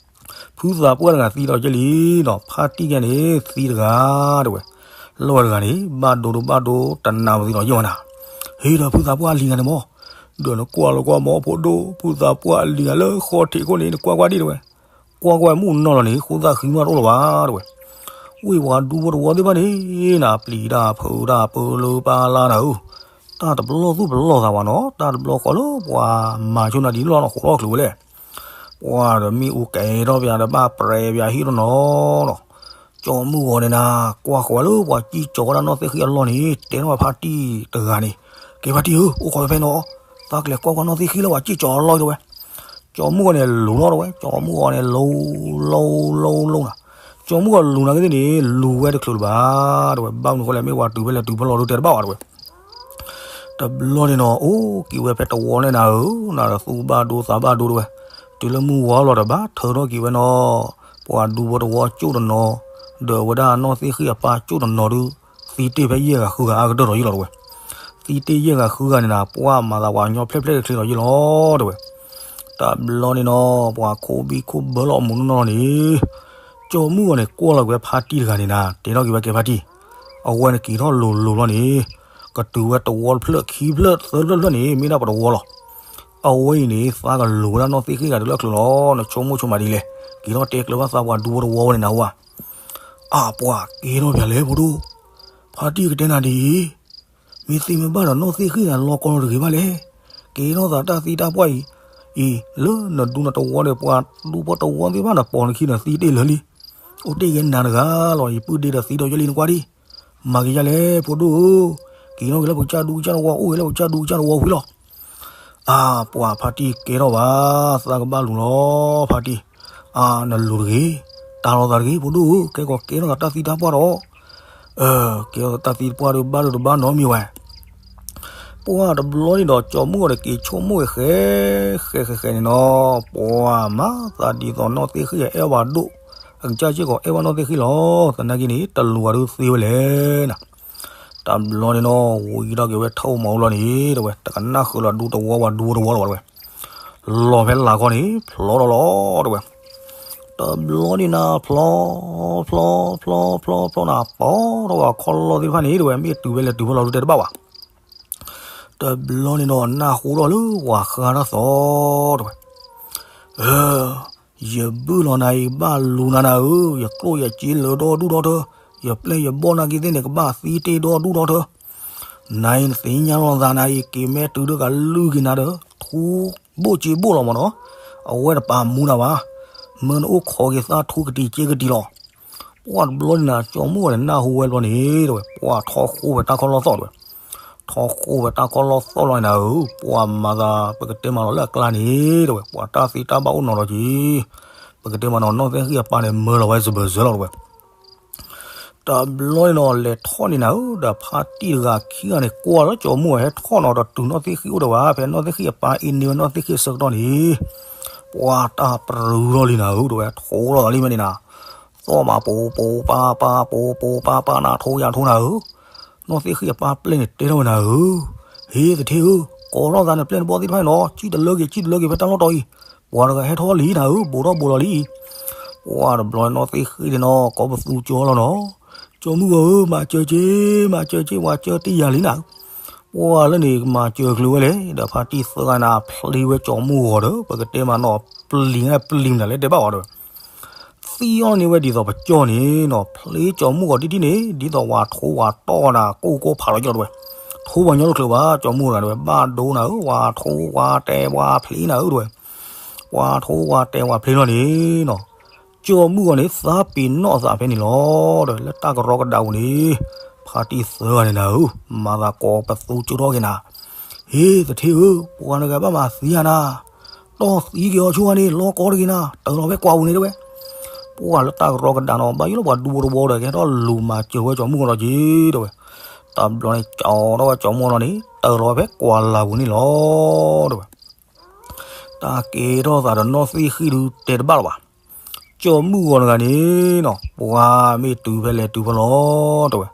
ဖုသးပှၢ်တဂၤသံဒီးကဲလံနီၤ, ဖါတံၢ်ကဲန့ၣ် သံတဂၤတဲဝဲ. လီၢ်ဝဲတဂၤန့ၣ် ဘၣ်ဒိဒိဘၣ်ဒိ တနးပသံဒီးယဲၢ်ဝဲနၤ. ဟ့ၣ်ဒီးဖုသးပှၢ်အလံၤဂၤန့ၣ်မး, ဒီးနကွၢ်လီၤကွၢ်မးဖိဒိၣ် ဖုသးပှၢ်အလံၤဂၤလၢဃီထံးခိၣ်န့ၣ် နကွၢ်ကွၢ်ဒံးတဲဝဲ. ကွၢ်ကွၢ်မုၢ်နီၢ်လီၤန့ၣ် ဃိသၣ်ဃံမးတအိၣ်လၢၤဘၣ်တဲဝဲ. ဝ့ၢ်ပှၤဒူဖိတဝီသ့ၣ်တဖၣ်န့ၣ် နၤပျံၤတၢ်ဖုးတၢ်ပၢလၢပၢလၢနၤဧၢ, တၢ်တပလီၢ်သူၣ်ပလီၢ်သးဘၣ်နီၤ, တၢ်တဘျီဃီလၢပှၤမၤဆိနၤဒ်လီၢ်နီၤ ဃိးထီၣ်ချုးဝဲလဲၣ်. ပှၤဒီးမ့ၣ်အူကဲထီၣ်ပၠးဒီးဘၣ်ပြဲးပၠးဟံၣ်တနီၤနီၤ, ကၠီၤမုၢ်ဂီၤန့ၣ်နၤ ကွၢ်ဃီၤဝဲလၢပှၤစံၣ်ကၠီၤဝဲဒၣ်နီၢ်သ့ၣ်ဃံၣ်အလီၢ်န့ၣ် တဲထီၣ်ဝဲဖါတံၢ်တဂၤန့ၣ်, ကဲဖါတံၢ်ဧၢ အိၣ်ခိးဖဲဖဲနီၤ, သးကလဲၤကွၢ်ကွၢ်နီၢ်သ့ၣ်ဃံၣ်လၢပှၤစံၣ်ကၠီၤအလီၢ်တဲဝဲ. ကၠီၤမုၢ်ဂီၤန့ၣ်လူၤလီၤတဲဝဲ, ကၠီၤမုၢ်ဂီၤန့ၣ်လူၤ လူၤ လူၤ လူၤနၤ, ကၠီၤမုၢ်ဂီၤလူၤနၤကသ့ၣ်န့ၣ် လူၤဝဲတချုးလၢၤဘၣ်တဲဝဲ, ဘၣ်မနုၤဃိလဲၣ် မ့ၢ်ပှၤတုၤဖဲလဲၣ်တုၤဖဲလဲၣ်ဒုးတဲတဘၣ်ဘၣ်တဲဝဲ. တဘျီန့ၣ်နီၤ အိၣ်က့ၤဝဲဖဲတဝီန့ၣ်နၤဧၢ, နၤဒီးသူၣ်ဘၣ်ဒိသးဘၣ်ဒိတဲဝဲ, တုၤလၢမုၢ်ဝါလီၤဒီးဘၣ်ထၢထီၣ်က့ၤဝဲနီၤ, ပှၤဒူဖိတဝီကၠိၣ်တနီၤ, ဒီးဝဲဒၣ်နီၢ်သ့ၣ်ဃံၣ်အပၢ်ကၠိၣ်တနီၤဒုး သံတ့ၢ်ဖဲယဲၢ်ဂၤဃုဂၤအါကတၢၢ်ဒီးယ့ၢ်လီၤတဲဝဲ. သံတ့ၢ်ယဲၢ်ဂၤဃုဂၤန့ၣ်နၤ ပှၢ်မၤသးပှၤကညီဖျဲၣ်ဖျဲၣ်တချ့ဒီးယ့ၢ်လီၤတဲဝဲ. တဘျီန့ၣ်နီၤ ပှၤခိၣ်ဘံၣ်ခိၣ်ဘၢလီၤအမူးနီၢ်နီၢ်န့ၣ် ကၠီမုၢ်ဂီၤန့ၣ် ကွၢ်လီၤက့ၤဝဲဖါတံၢ်တဂၤန့ၣ်နၤ တဲထီၣ်က့ၤဝဲကဲဖါတံၢ်, အဝဲန့ၣ်က့ၤထီၣ်လိၤလိၤလီၤန့ၣ် ကတုၤဝဲတဝီတဖျၢၣ်ခံဖျၢၣ်သၢဖျၢၣ်ဖျၢၣ်န့ၣ် မ့ၢ်ဒၣ်ပတဝီလီၤ. အဝဲအံၤန့ၣ် သးကလိၤဝဲဒၣ်နီၢ်သ့ၣ်ဃ့ၣ်ဂၤဒုးလၢအချုးလီၤ. နဆိကမိၣ်ဆိမးဒ်လဲၣ်, က့ၤထီၣ်တဲကျၢၤဘၣ်သးပှၤဒူဖိတဝီဝဲန့ၣ်နၤဝဲ. အပှၤကဲထီၣ်ပၠးလဲၣ်ဖိဒိၣ်, ဖါတံၢ်ကတဲနၤဒ်အံၤ, မ့ၢ်သ့မ့ၢ်ဘၣ်ဒီးနီၢ်သ့ၣ်ဃ့ၣ်ဂၤလီၤကီလီၤတဂ့ၤဘၣ်လဲၣ်. ကဲထီၣ်သးတၢ်သံတၢ်ပှၢ်အံၤ, အံၤ လၢနဒူနတဝီဒီး ပှၤဒူဖိတဝီသ့ၣ်တဖၣ်န့ၣ် ပိာ်နခံဒီးသံတ့ၢ်လၢာ်လံ. အိၣ်တ့ၢ်က့ၤနၤတဂၤလီၤ, ယပုၢ်ဒ့ဒီးသံဒီးယဲလံနကွၢ်ဒံး. မၤက့ၤယလဲၣ်ဖိဒိၣ်ဧၢ, က့ၤထီၣ်က့ၤလၢပကစၢ်ဒူကစၢ်တဝီ အိၣ်ဂ့ၤလၢပကစၢ်ဒူကစၢ်တဝီဝံၤလီၤ. အါ ပှၤဖါတံၢ်ကဲထီၣ်ဘၣ်, သးကဘၣ်လူၤလီၤဖါတံၢ်. အါ နလူၤတဂ့ၤ, တၢ်လီၤသးတဂ့ၤ ဖိဒိၣ်ဧၢ, ကဲကီးကဲထီၣ်သးတၢ်သံတၢ်ပှၢ်ဒီး, ကဲထီၣ်သးတၢ်သံတၢ်ပှၢ်ဒီးဘၣ်ဒိးတဘၣ်နီတမံၤဝဲ. ပှၢ်တဘျီန့ၣ်ဒီး ကၠီမုၢ်ဂီၤန့ၣ်က့ၤဆိကမိၣ်ဝဲဃဲ ဃဲဃဲဃဲန့ၣ်နီၤ, ပှၢ်မၤသးဒ်သိးနီၢ်သ့ၣ်ဃ့ၣ်အဲၣ်ဘၣ်ဒိၣ်, အကစၢ်စ့ၢ်ကီးအဲၣ်ဘၣ်နီၢ်သ့ၣ်ဃ့ၣ်လီၤ. သနာ်က့န့ၣ် တလူၤဂၤဒုးသ့ဝဲလဲၣ်နၤ. တဘျီန့ၣ်နီၤ ဝံၤဒီးက့ၤဝဲထီၣ်မၤအိၣ်လီၤန့ၣ် တဲဝဲ တကနၣ်ဃုာ်လီၤဒူတဝီဝဲဒူဖိတဝီလီၤဝဲတဲဝဲ. လီၤဖဲလၢ်ခီန့ၣ် ဖျီထီၣ်လီၤတဲဝဲ. တဘျီန့ၣ်နၤ ဖျီ ဖျီ ဖျီ ဖျီ ဖျီနၤ ပိာ်ထီၣ်ဝဲခီလီၢ်သ့ၣ်တဖၣ်န့ၣ် တဲဝဲ မ့ၢ်တုၤဖဲလဲၣ်တုၤဖဲလဲၣ်လီၤဒုးတဲတဘၣ်ဘၣ်. တဘျီန့ၣ်ဒီး နၢ်ဟူထီၣ်လၢပှၤဃါထီၣ်သီ တဲဝဲ, ယဘုၣ်လီၤနၤအံၤ ဘၣ်လူၤနၤနၤဧၢ, ယကျိၣ်ယစ့လၢာ်ဒီဒူၣ်ဒီထၢ, ယပျဲၢ်ယဘီၣ်နာ်က့သ့ၣ်န့ၣ် ကဘၣ်သံတ့ၢ်ဒီဒူၣ်ဒီထၢ, နၤအံၤနသ့ၣ်ညါလီၤသးနၤအံၤ က့ၤမ့ၢ်တုၤဒီးကလုၢ်က့ၤနၤဒီး ထူဘိၣ်စ့ဘိၣ်လီၤမးနီၤ, အဝဲတပာ်မူနၤဘၣ်, မၢနအိၣ်ခိးက့ၤသးထူကတံၤစ့ကတံၤလီၤ. ပှၢ်တဘျီန့ၣ်နၤ ကၠီမုၢ်ဂီၤန့ၣ် နၢ်ဟူဝဲတဘျီန့ၣ် တဲဝဲ ပှၢ်ထီၣ်ဃိဝဲတၢ်ခီၣ်လီၢ်သီၣ်တဲဝဲ, ထီၣ်ဃိဝဲတၢ်ခီၣ်လီၢ်သီၣ်လီၤန့ၣ်နၤဧၢ, ပှၢ်မၤသး ပကတဲမးလီၤလၢအကျါန့ၣ် တဲဝဲ ပှၤတၢ်သ့တၢ်ဘၣ်အိၣ်နီၤဒီးက့ၤ, ပကတဲမးနီၤ နီၢ်သ့ၣ်ဃ့ၣ်အပၢ်န့ၣ် မၢလီၤဝဲစဘၢၣ်စၢၤလီၤတဲဝဲ. တဘျီန့ၣ်နီၤ လဲၤထီၣ်န့ၣ်နၤဧၢ, ဒီးဖါတံၢ်တဂၤခံဂၤန့ၣ် ကွၢ်လၢကၠီမုၢ်ဂီၤဟဲထီၣ်နီၤဒီးတုၤနီၢ်သ့ၣ်ဃ့ၣ်အိၣ်ဒီးဝဲ ဖဲနီၢ်သ့ၣ်ဃ့ၣ်အပၢ်အ့ၣ်န့ၢ်ဝဲနီၢ်သ့ၣ်ဃ့ၣ်အဆၢကတီၢ်န့ၣ် ပှၢ်တၢ်ပြူၤထီၣ်လံနၤဧၢ တဲဝဲ, ထိလီၤသးလံမ့ၢ်န့ၣ်နၤ, သီၣ်မးပိပိပၢ်ပၢ်ပိပိပၢ်ပၢ်နၤ ထိယၤထိနၤဧၢ, နီၢ်သ့ၣ်ဃ့ၣ်အပၢ်ပျဲၢ်န့ၣ်တဲထီၣ်ဝဲနၤဧၢ, ဟ့သထ့ဧၢ, ကိးထီၣ်သးနပျဲၢ်နဘီၣ်သ့ၣ်တဖၣ်န့ၣ်နီၤ, စံၣ်တလၢက့ၤ စံၣ်တလၢက့ၤဖဲတၢ်လီၢ်တီၤအံၤ, ပှၤတဂၤဟဲထီၣ်လံနၤဧၢ, ဘူးထီၣ်ဘူးလီၤလံ. ပှၢ်တဘျီနီၢ်သ့ၣ်ဃ့ၣ်န့ၣ်နီၤ ကိးပသူကၠီလီၤနီၤ, ကၠီမုၢ်ဂီၤဧၢ မၤစၢၤက့ၤ, မၤစၢၤက့ၤ ပှၤစၢၤတ့ၢ်ယၤလံနၤ ပှၢ်လၢန့ၣ် ကမၤစၢၤချုးဝဲလဲၣ်, ဒီးဖါတံၢ်သၢဂၤန့ၣ် ဖျ့ဝဲကၠီမုၢ်ဂီၤဒီး ပကတဲမးနီၤ ပျံၤန့ၣ်ပျံၤမနုၤလဲၣ်တဲဘၣ်ဝဲဒီး, သံအီၤန့ၢ်ဝဲဒ်သိးပကၠီန့ၣ်နီၤ ဖျ့ကၠီမုၢ်ဂီၤတံၢ်တံၢ်န့ၣ် ဒ်သိးဝၤထိဝၤတီၢ်နၤ ကိၢ်ကိၢ်ဖးလီၤကၠီတဲဝဲ, ထိပှၤညီတချုးဘၣ် ကၠီမုၢ်ဂီၤဒီးဝဲ ဘၣ်ဒိနၤဧၢ ဝၤထိဝၤတဲာ်ဝၤဖျ့နၤဧၢတဲဝဲ, ဝၤထိဝၤတဲာ်ဝၤဖျ့လီၤန့ၣ်နီၤ ကၠီမုၢ်ဂီၤန့ၣ် သးပ့ၤနီၣ်အသးဖဲန့ၣ်လီၤ. ဒီးလၢတၢ်ကရီကဒးပူၤန့ၣ် ဖါတံၢ်သၢဂၤန့ၣ်နၤဧၢ, မၤသးကိးပသူကၠီထီၣ်က့ၤနၤ, ဟ့သထ့ဧၢ, ပှၤနဂၤဘၣ်မၤသံယၤနၤ, တီၢ်သံက့ၤအီၤဆိဝဲန့ၣ် လီၤကီတဂ့ၤနၤ, တၢၤလီၤဖဲကွၢ်ပူၤန့ၣ်တဲဝဲ. ပှၢ်လၢတၢ်ကရီကဒးနီၤ ဘၣ်ယိၣ်လၢပှၤဒူဖိတဝီဒီး ကဲထီၣ်လူၤမၤစၢၤဝဲကၠီမုၢ်ဂီၤဒီးက့ၤတဲဝဲ. တဘျီန့ၣ် ကၠီထီၣ်ဝဲကၠီမုၢ်ဂီၤလီၤန့ၣ် တၢၤလီၤဖဲကွၢ်လၢ်ပူၤန့ၣ်လီၤတဲဝဲ. တၢ်ကဲထီၣ်သးဒီးနီၢ်သ့ၣ်ဃ့ၣ်ဒုးတဲတဘၣ်လၢၤဘၣ်. ကၠီမုၢ်ဂီၤတဂၤန့ၣ်နီၤ ပှၤမ့ၢ်တုၤဖဲလဲၣ်တုၤဖဲလဲၣ်တဲဝဲ,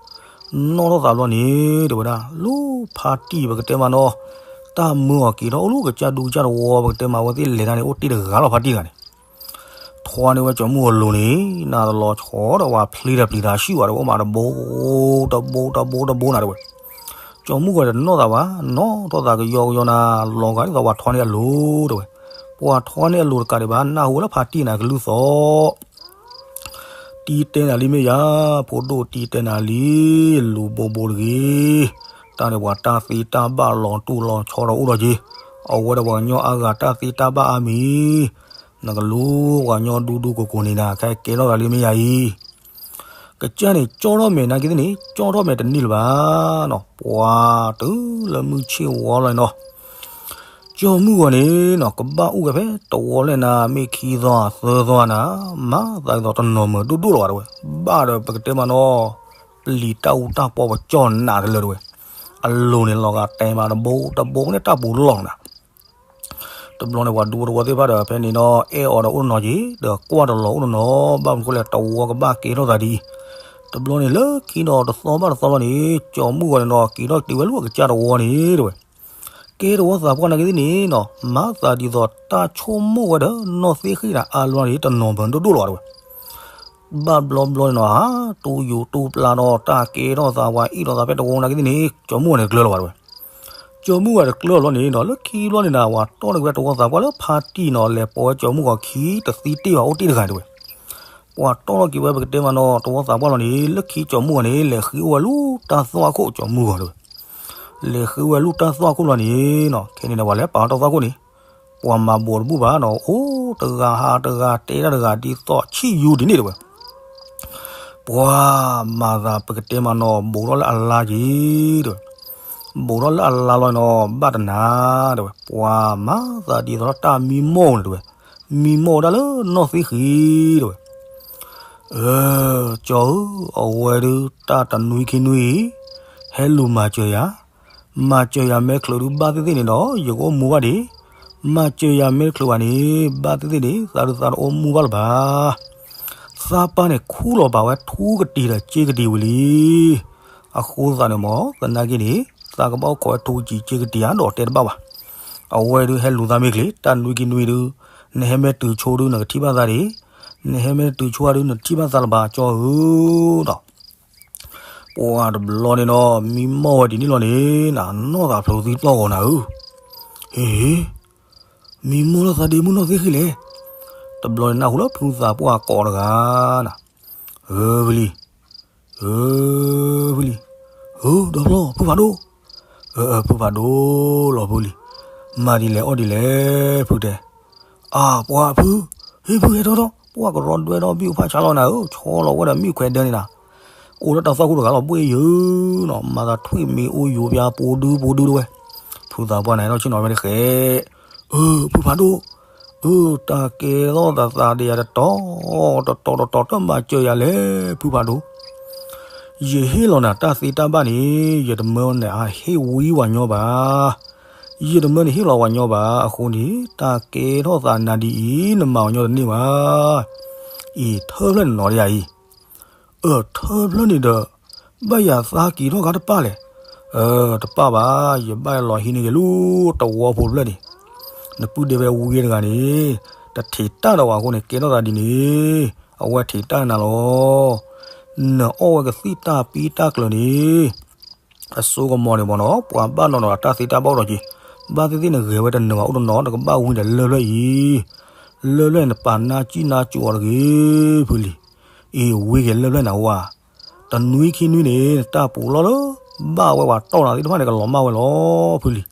နီၣ်ထီၣ်သးဘျီန့ၣ် တဲဝဲဒၣ် လၢဖါတံၢ်ပကတဲမးနီၤ တၢ်မၢအီၤက့ၤထီၣ်အိၣ်လၢကစၢ်ဒူကစၢ်တဝီ ပကတဲမးဝဲသ့ၣ်လဲၤတၢ်န့ၣ် အိၣ်တ့ၢ်တဂၤလီၤ ဖါတံၢ်တဂၤန့ၣ် ထီန့ၢ်ဝဲကၠီမုၢ်ဂီၤလိၤန့ၣ် နၤတလီၤဆီဒီးဝၤဖျ့ဒီးပျံၤတၢ်ဆူၣ်ဘၣ်ဒီး အိၣ်မးတဘိ တဘိတဘိတဘိနၤတဲဝဲ. ကၠီမုၢ်ဂီၤတနီၣ်သးဘၣ် နီၣ်ထီၣ်သးကယီကယီနၤ လီၤဂာ်ဒ်သိးပှၤထီန့ၢ်အလိၤတဲဝဲ. ပှၤထီန့ၢ်အလိၤတကးဒံးဘၣ် နၢ်ဟူဝဲလၢဖါတံၢ်နၤကလုၢ်သီ တံၤတဲနၤလံမ့ၢ်ယၤ ဖိဒိၣ်တံၤတဲနၤလံ လူၤဘိဘိတဂ့ၤ. တၢ်န့ၣ်ပှၤတၢ်သ့တၢ်ဘၣ်လီၤတူၢ်လီၤဆီဒီးအိၣ်ဒီးက့ၤ အဝဲဒီးပှၤကညီအါဂၤတၢ်သ့တၢ်ဘၣ်အါမံၤ နကလူၤပှၤကညီဒူဒူကိၢ်ကိၢ်န့ၣ်နၤ ခဲကဲထီၣ်သးလံမ့ၢ်ယၤအံၤ ကစၢ်န့ၣ် ကၠီထီၣ်မဲာ်နာ်က့သ့ၣ်န့ၣ် ကၠီထီၣ်မဲာ်တန့ၢ်လၢၤဘၣ်နီၤ ပှၤတုၤလၢမုၢ်ဆ့ၣ်ဝီလီၤနီၤ ကၠီမုၢ်ဂီၤန့ၣ်နီၤ ကဘၣ်အိၣ်ဝဲဖဲတဝီလဲၣ်နၤ မ့ၢ်ခံသီသၢသီနၤ မၤသးဒ်သိးတနီၤမုာ်ဒိၣ်ဒိၣ်လီၤဘၣ်တဲဝဲ ဘၣ်ဒီးပကတဲမးနီၤ ပျံၤတၢ်အူတၢ်ပီပကၠီၣ်နးတလၢတဲဝဲ အလိၤန့ၣ်လီၤဂာ်တဲမးတဘိတဘိန့ၣ် တၢ်ပူၤလီၢ်နၤ တဘျီန့ၣ် ပှၤဒူဖိတဝီသ့ၣ်တဖၣ်ဒီး ဖဲန့ၣ်နီၤ အဲၣ်အီၤဒီးအိၣ်တနီၤက့ၤ ဒီးကွၢ်တလီၤအိၣ်တနီၤ ဘၣ်မနုၤဃိလဲၣ် တဝီကဘၣ်ကဲထီၣ်သးဒ်အံၤ တဘျီန့ၣ်လၢခံဒီးတသီဘၣ်တသီလီၤန့ၣ် ကၠီၤမုၢ်ဂီၤန့ၣ်နီၤ က့ၤထီၣ်က့ၤဝဲလၢအကစၢ်တဝီန့ၣ်တဲဝဲ, ကဲတဝီသးပှၢ်နာ်က့သ့ၣ်န့ၣ်နီၤ မၤသးဒ်သိးတၢ်ဆိကမိၣ်ဝဲဒီးနီၢ်သ့ၣ်ဃံၣ်န့ၣ် အါလီၤန့ၣ် တနီၤဘၢဒိၣ်ဒိၣ်လီၤဘၣ်တဲဝဲ. ဘၣ်ဘျီဘျီန့ၣ်နီၤ ဟး တူၢ်ယူၤတူၢ်ပျၢ်ဒီးတၢ်ကဲထီၣ်သးပှၢ်အ့ၣ်ထီၣ်သးဖဲတဝီနာ်က့သ့ၣ်န့ၣ် ကၠီၤမုၢ်ဂီၤန့ၣ်တကျၢၤလီၤဘၣ်တဲဝဲ. ကၠီၤမုၢ်ဂီၤတကျၢၤဘျီန့ၣ်နီၤ လၢခံဘျီန့ၣ်နီၤ ပှၤတီၢ်န့ၢ်က့ၤဝဲတဝီသးပှၢ်လၢဖါတံၢ်နီၤ လဲၤပိာ်ဝဲကၠီၤမုၢ်ဂီၤခံတသံတ့ၢ်ဘၣ်အိၣ်တ့ၢ်တဂၤတဲဝဲ. ပှၤတီၢ်ထီၣ်က့ၤဝဲပကတဲမးနီၤ တဝီသးပှၢ်လီၤန့ၣ် လၢခံကၠီၤမုၢ်ဂီၤန့ၣ် လဲၤဃ့အိၣ်ဝဲလၢတၢ်သွၣ်ခိၣ်ကၠီၤမုၢ်ဂီၤတဲဝဲ. လဲၤဃ့ဝဲလၢတၢ်သွၣ်ခိၣ်လီၤန့ၣ်နီၤ ခဲန့ၣ်ဒီးပှၤလဲၤပာ်တၢ်သွၣ်ခိၣ်န့ၣ် ပှၤမၤဘိးတဘူၣ်ဘၣ်နီၤ အိၣ်တဂၤဟးတဂၤတဲတၢ်တဂၤဒ်သိးဆံၣ်ယူၤဒ်န့ၣ်တဲဝဲ. ပှၤမၤသးပကတဲမးနီၤ ဘိးထီၣ်လၢအလါက့ၤတဲဝဲ. ဘိးထီၣ်လၢအလါလီၤနီၤ ဘၣ်တနၤတဲဝဲ ပှၤမၤသးဒ်သိးလၢတၢ်မံမီၢ်န့ၣ်တဲဝဲ. မံမီၢ်ဝဲဒၣ်လၢနီၢ်သ့ၣ်ဃံၣ်တဲဝဲ. အၢ ကၠီၤဧၢ အဝဲဒုးတၢ်တနွံခံနွံအံၤ ဟဲလူၤမၤစၢၤယၤ မၤစၢၤယၤမဲာ်ချၢဒုးဘၣ်သ့ၣ်သ့ၣ်န့ၣ်ဒီး ယကအိၣ်မူဘၣ်ဒံး, မၤစၢၤယၤမဲာ်ချၢဘၣ်န့ၣ် ဘၣ်သ့ၣ်သ့ၣ်န့ၣ် သးဒုးသးတအိၣ်မူဘၣ်လၢၤဘၣ်. သးပၢ်န့ၣ်ခူၣ်လီၤဘၣ်ဝဲထူကတံၤဒီးစ့ကတံၤဝံၤလံ. အဃိသတးန့ၣ်မ့ၢ် သနာ်က့န့ၣ် သးကဘၣ်အိၣ်ခိးဝဲထူကတံၤစ့ကတံၤဧါဒီးတဲတဘၣ်ဘၣ်. အဝဲဒုးဟဲလူၤသးမဲာ်ချၢ တၢ်နွံက့နွံဒုး နဟဲမ့ၢ်တုၤဆိဒုး နကထံၣ်ဘၣ်သးဒံး, နဟဲမ့ၢ်တတုၤဆိဒုး နထံၣ်ဘၣ်သးလၢၤဘၣ် ကၠီၤဧၢဒီး ပှၤတဘျီန့ၣ်ဒီး မံမီၢ်ဝဲဒ်န့ၣ်လီၤန့ၣ် နနီၢ်သးဖျိးသံပျီၢ်ဂီၤနၤဧၢ, ဟ့ မံမီၢ်လၢသးဒ့မုၣ်နီၢ်သ့ၣ်ဃံၣ်လဲၣ်. တဘျီန့ၣ်နၢ်ဟူလၢဖုသးပှၢ်ကိးတဂၤနၤ, ဧၢ ဖုလံၤ, ဧၢ ဖုလံၤ, ဧၢ ဒီဖျီၣ် ဖုဖးဒိၣ်, အၢ ဖုဖးဒိၣ်လီၤဖုလံၤ, မၤဒ်လဲၣ်အီၣ်ဒ်လဲၣ်ဖုတဲ အၢ ပှၤဖု, ဟ့ၣ်ဖုဟဲထီၣ်ထီၣ် ပှၤကရီဒွဲဒီးဘံၣ်ဖးဆါလီၤနၤဧၢ, ဆီလီၤဝဲဒီးမ့ၣ်ခွဲးဒၢန့ၣ်နၤ, အိၣ်လၢတၢ်သွၣ်ခိၣ်တဂၤလီၤဘှ့ၣ်ယုၤနီၤ, မၤသးထွံၣ်မံၤအိၣ်ယိၤပၠါပူၤဒုပူၤဒုတဝဲ, ဖုသးပှၢ်န့ၣ် ဟဲထီၣ်ဆ့ၣ်နီၤဝဲတဃဲ, အၢ ဖုဖးဒိၣ်, အၢ တၢ်ကဲထီၣ်သးသးဒီးယၤတတီၤ, တတီၤတတီၤတမၤစၢၤယၤလဲၣ် ဖုဖးဒိၣ် ယဟ့ၣ်လီၤနၤတၢ်သ့တၢ်ဘၣ်န့ၣ် ယတမၢနဟ့ၣ်ဝံပှၤညီဘၣ်, ယတမၢနဟ့ၣ်လီၤပှၤညီဘၣ်, အဃိန့ၣ် တၢ်ကဲထီၣ်သးနၤဒ်အံၤ နမၤပှၤညီတန့ၢ်ဘၣ်. အံၤထၢဖျၢၣ်န့ၣ်နီၤဒ်ယၤအံၤ, အၢ ထၢဖျၢၣ်န့ၣ်ဒီး ဘၣ်ယၤသးက့ၤထီၣ်ခါတပၣ်လဲၣ်, အၢ တပၣ်ဘၣ်, ယဘၣ်လီၤဟံးန့ၢ်က့ၤလၢတဝီဖိတဖျၢၣ်န့ၣ်, နပုၢ်ဒဲဝဲဝံတဂၤန့ၣ် တထံးတၢ်ဒီးဝဲအဃိန့ၣ် ကဲထီၣ်သးဒ်န့ၣ်, အဝဲထံးတၢ်နၤလီၤ. နအီၣ်ဝဲကသံၣ်တၢ်ပံတၢ်ကျၢၤန့ၣ် အစိကမီၤန့ၣ်မ့ၢ်နီၤ ပှၤဘၣ်နီၤနီၤတၢ်သ့တၢ်ဘၣ်အိၣ်ဒီးက့ၤ, ဘၣ်သ့ၣ်သ့ၣ်နဂဲၤဝဲတနၢၤဘၣ်အိၣ်တနီၤ နကဘၣ်ဝံဒီးလၢၢ်ဖျၢၣ်အံၤ, လၢၢ်ဖျၢၣ်န့ၣ် နပာ်နါစံၣ်နါစိၤအီၤတဂ့ၤ ဖုလံၤ, အံၤဝံက့ၤလၢၢ်ဖျၢၣ်နၤဝါ, တနွံခံနွံန့ၣ် နတၢ်ပူၤလီၢ်လၢ ဘၣ်ဝဲပှၤတီၢ်နၤသ့ၣ်တဖၣ်န့ၣ် ကလီၤမၢ်ဝဲလီၤ ဖုလံၤ.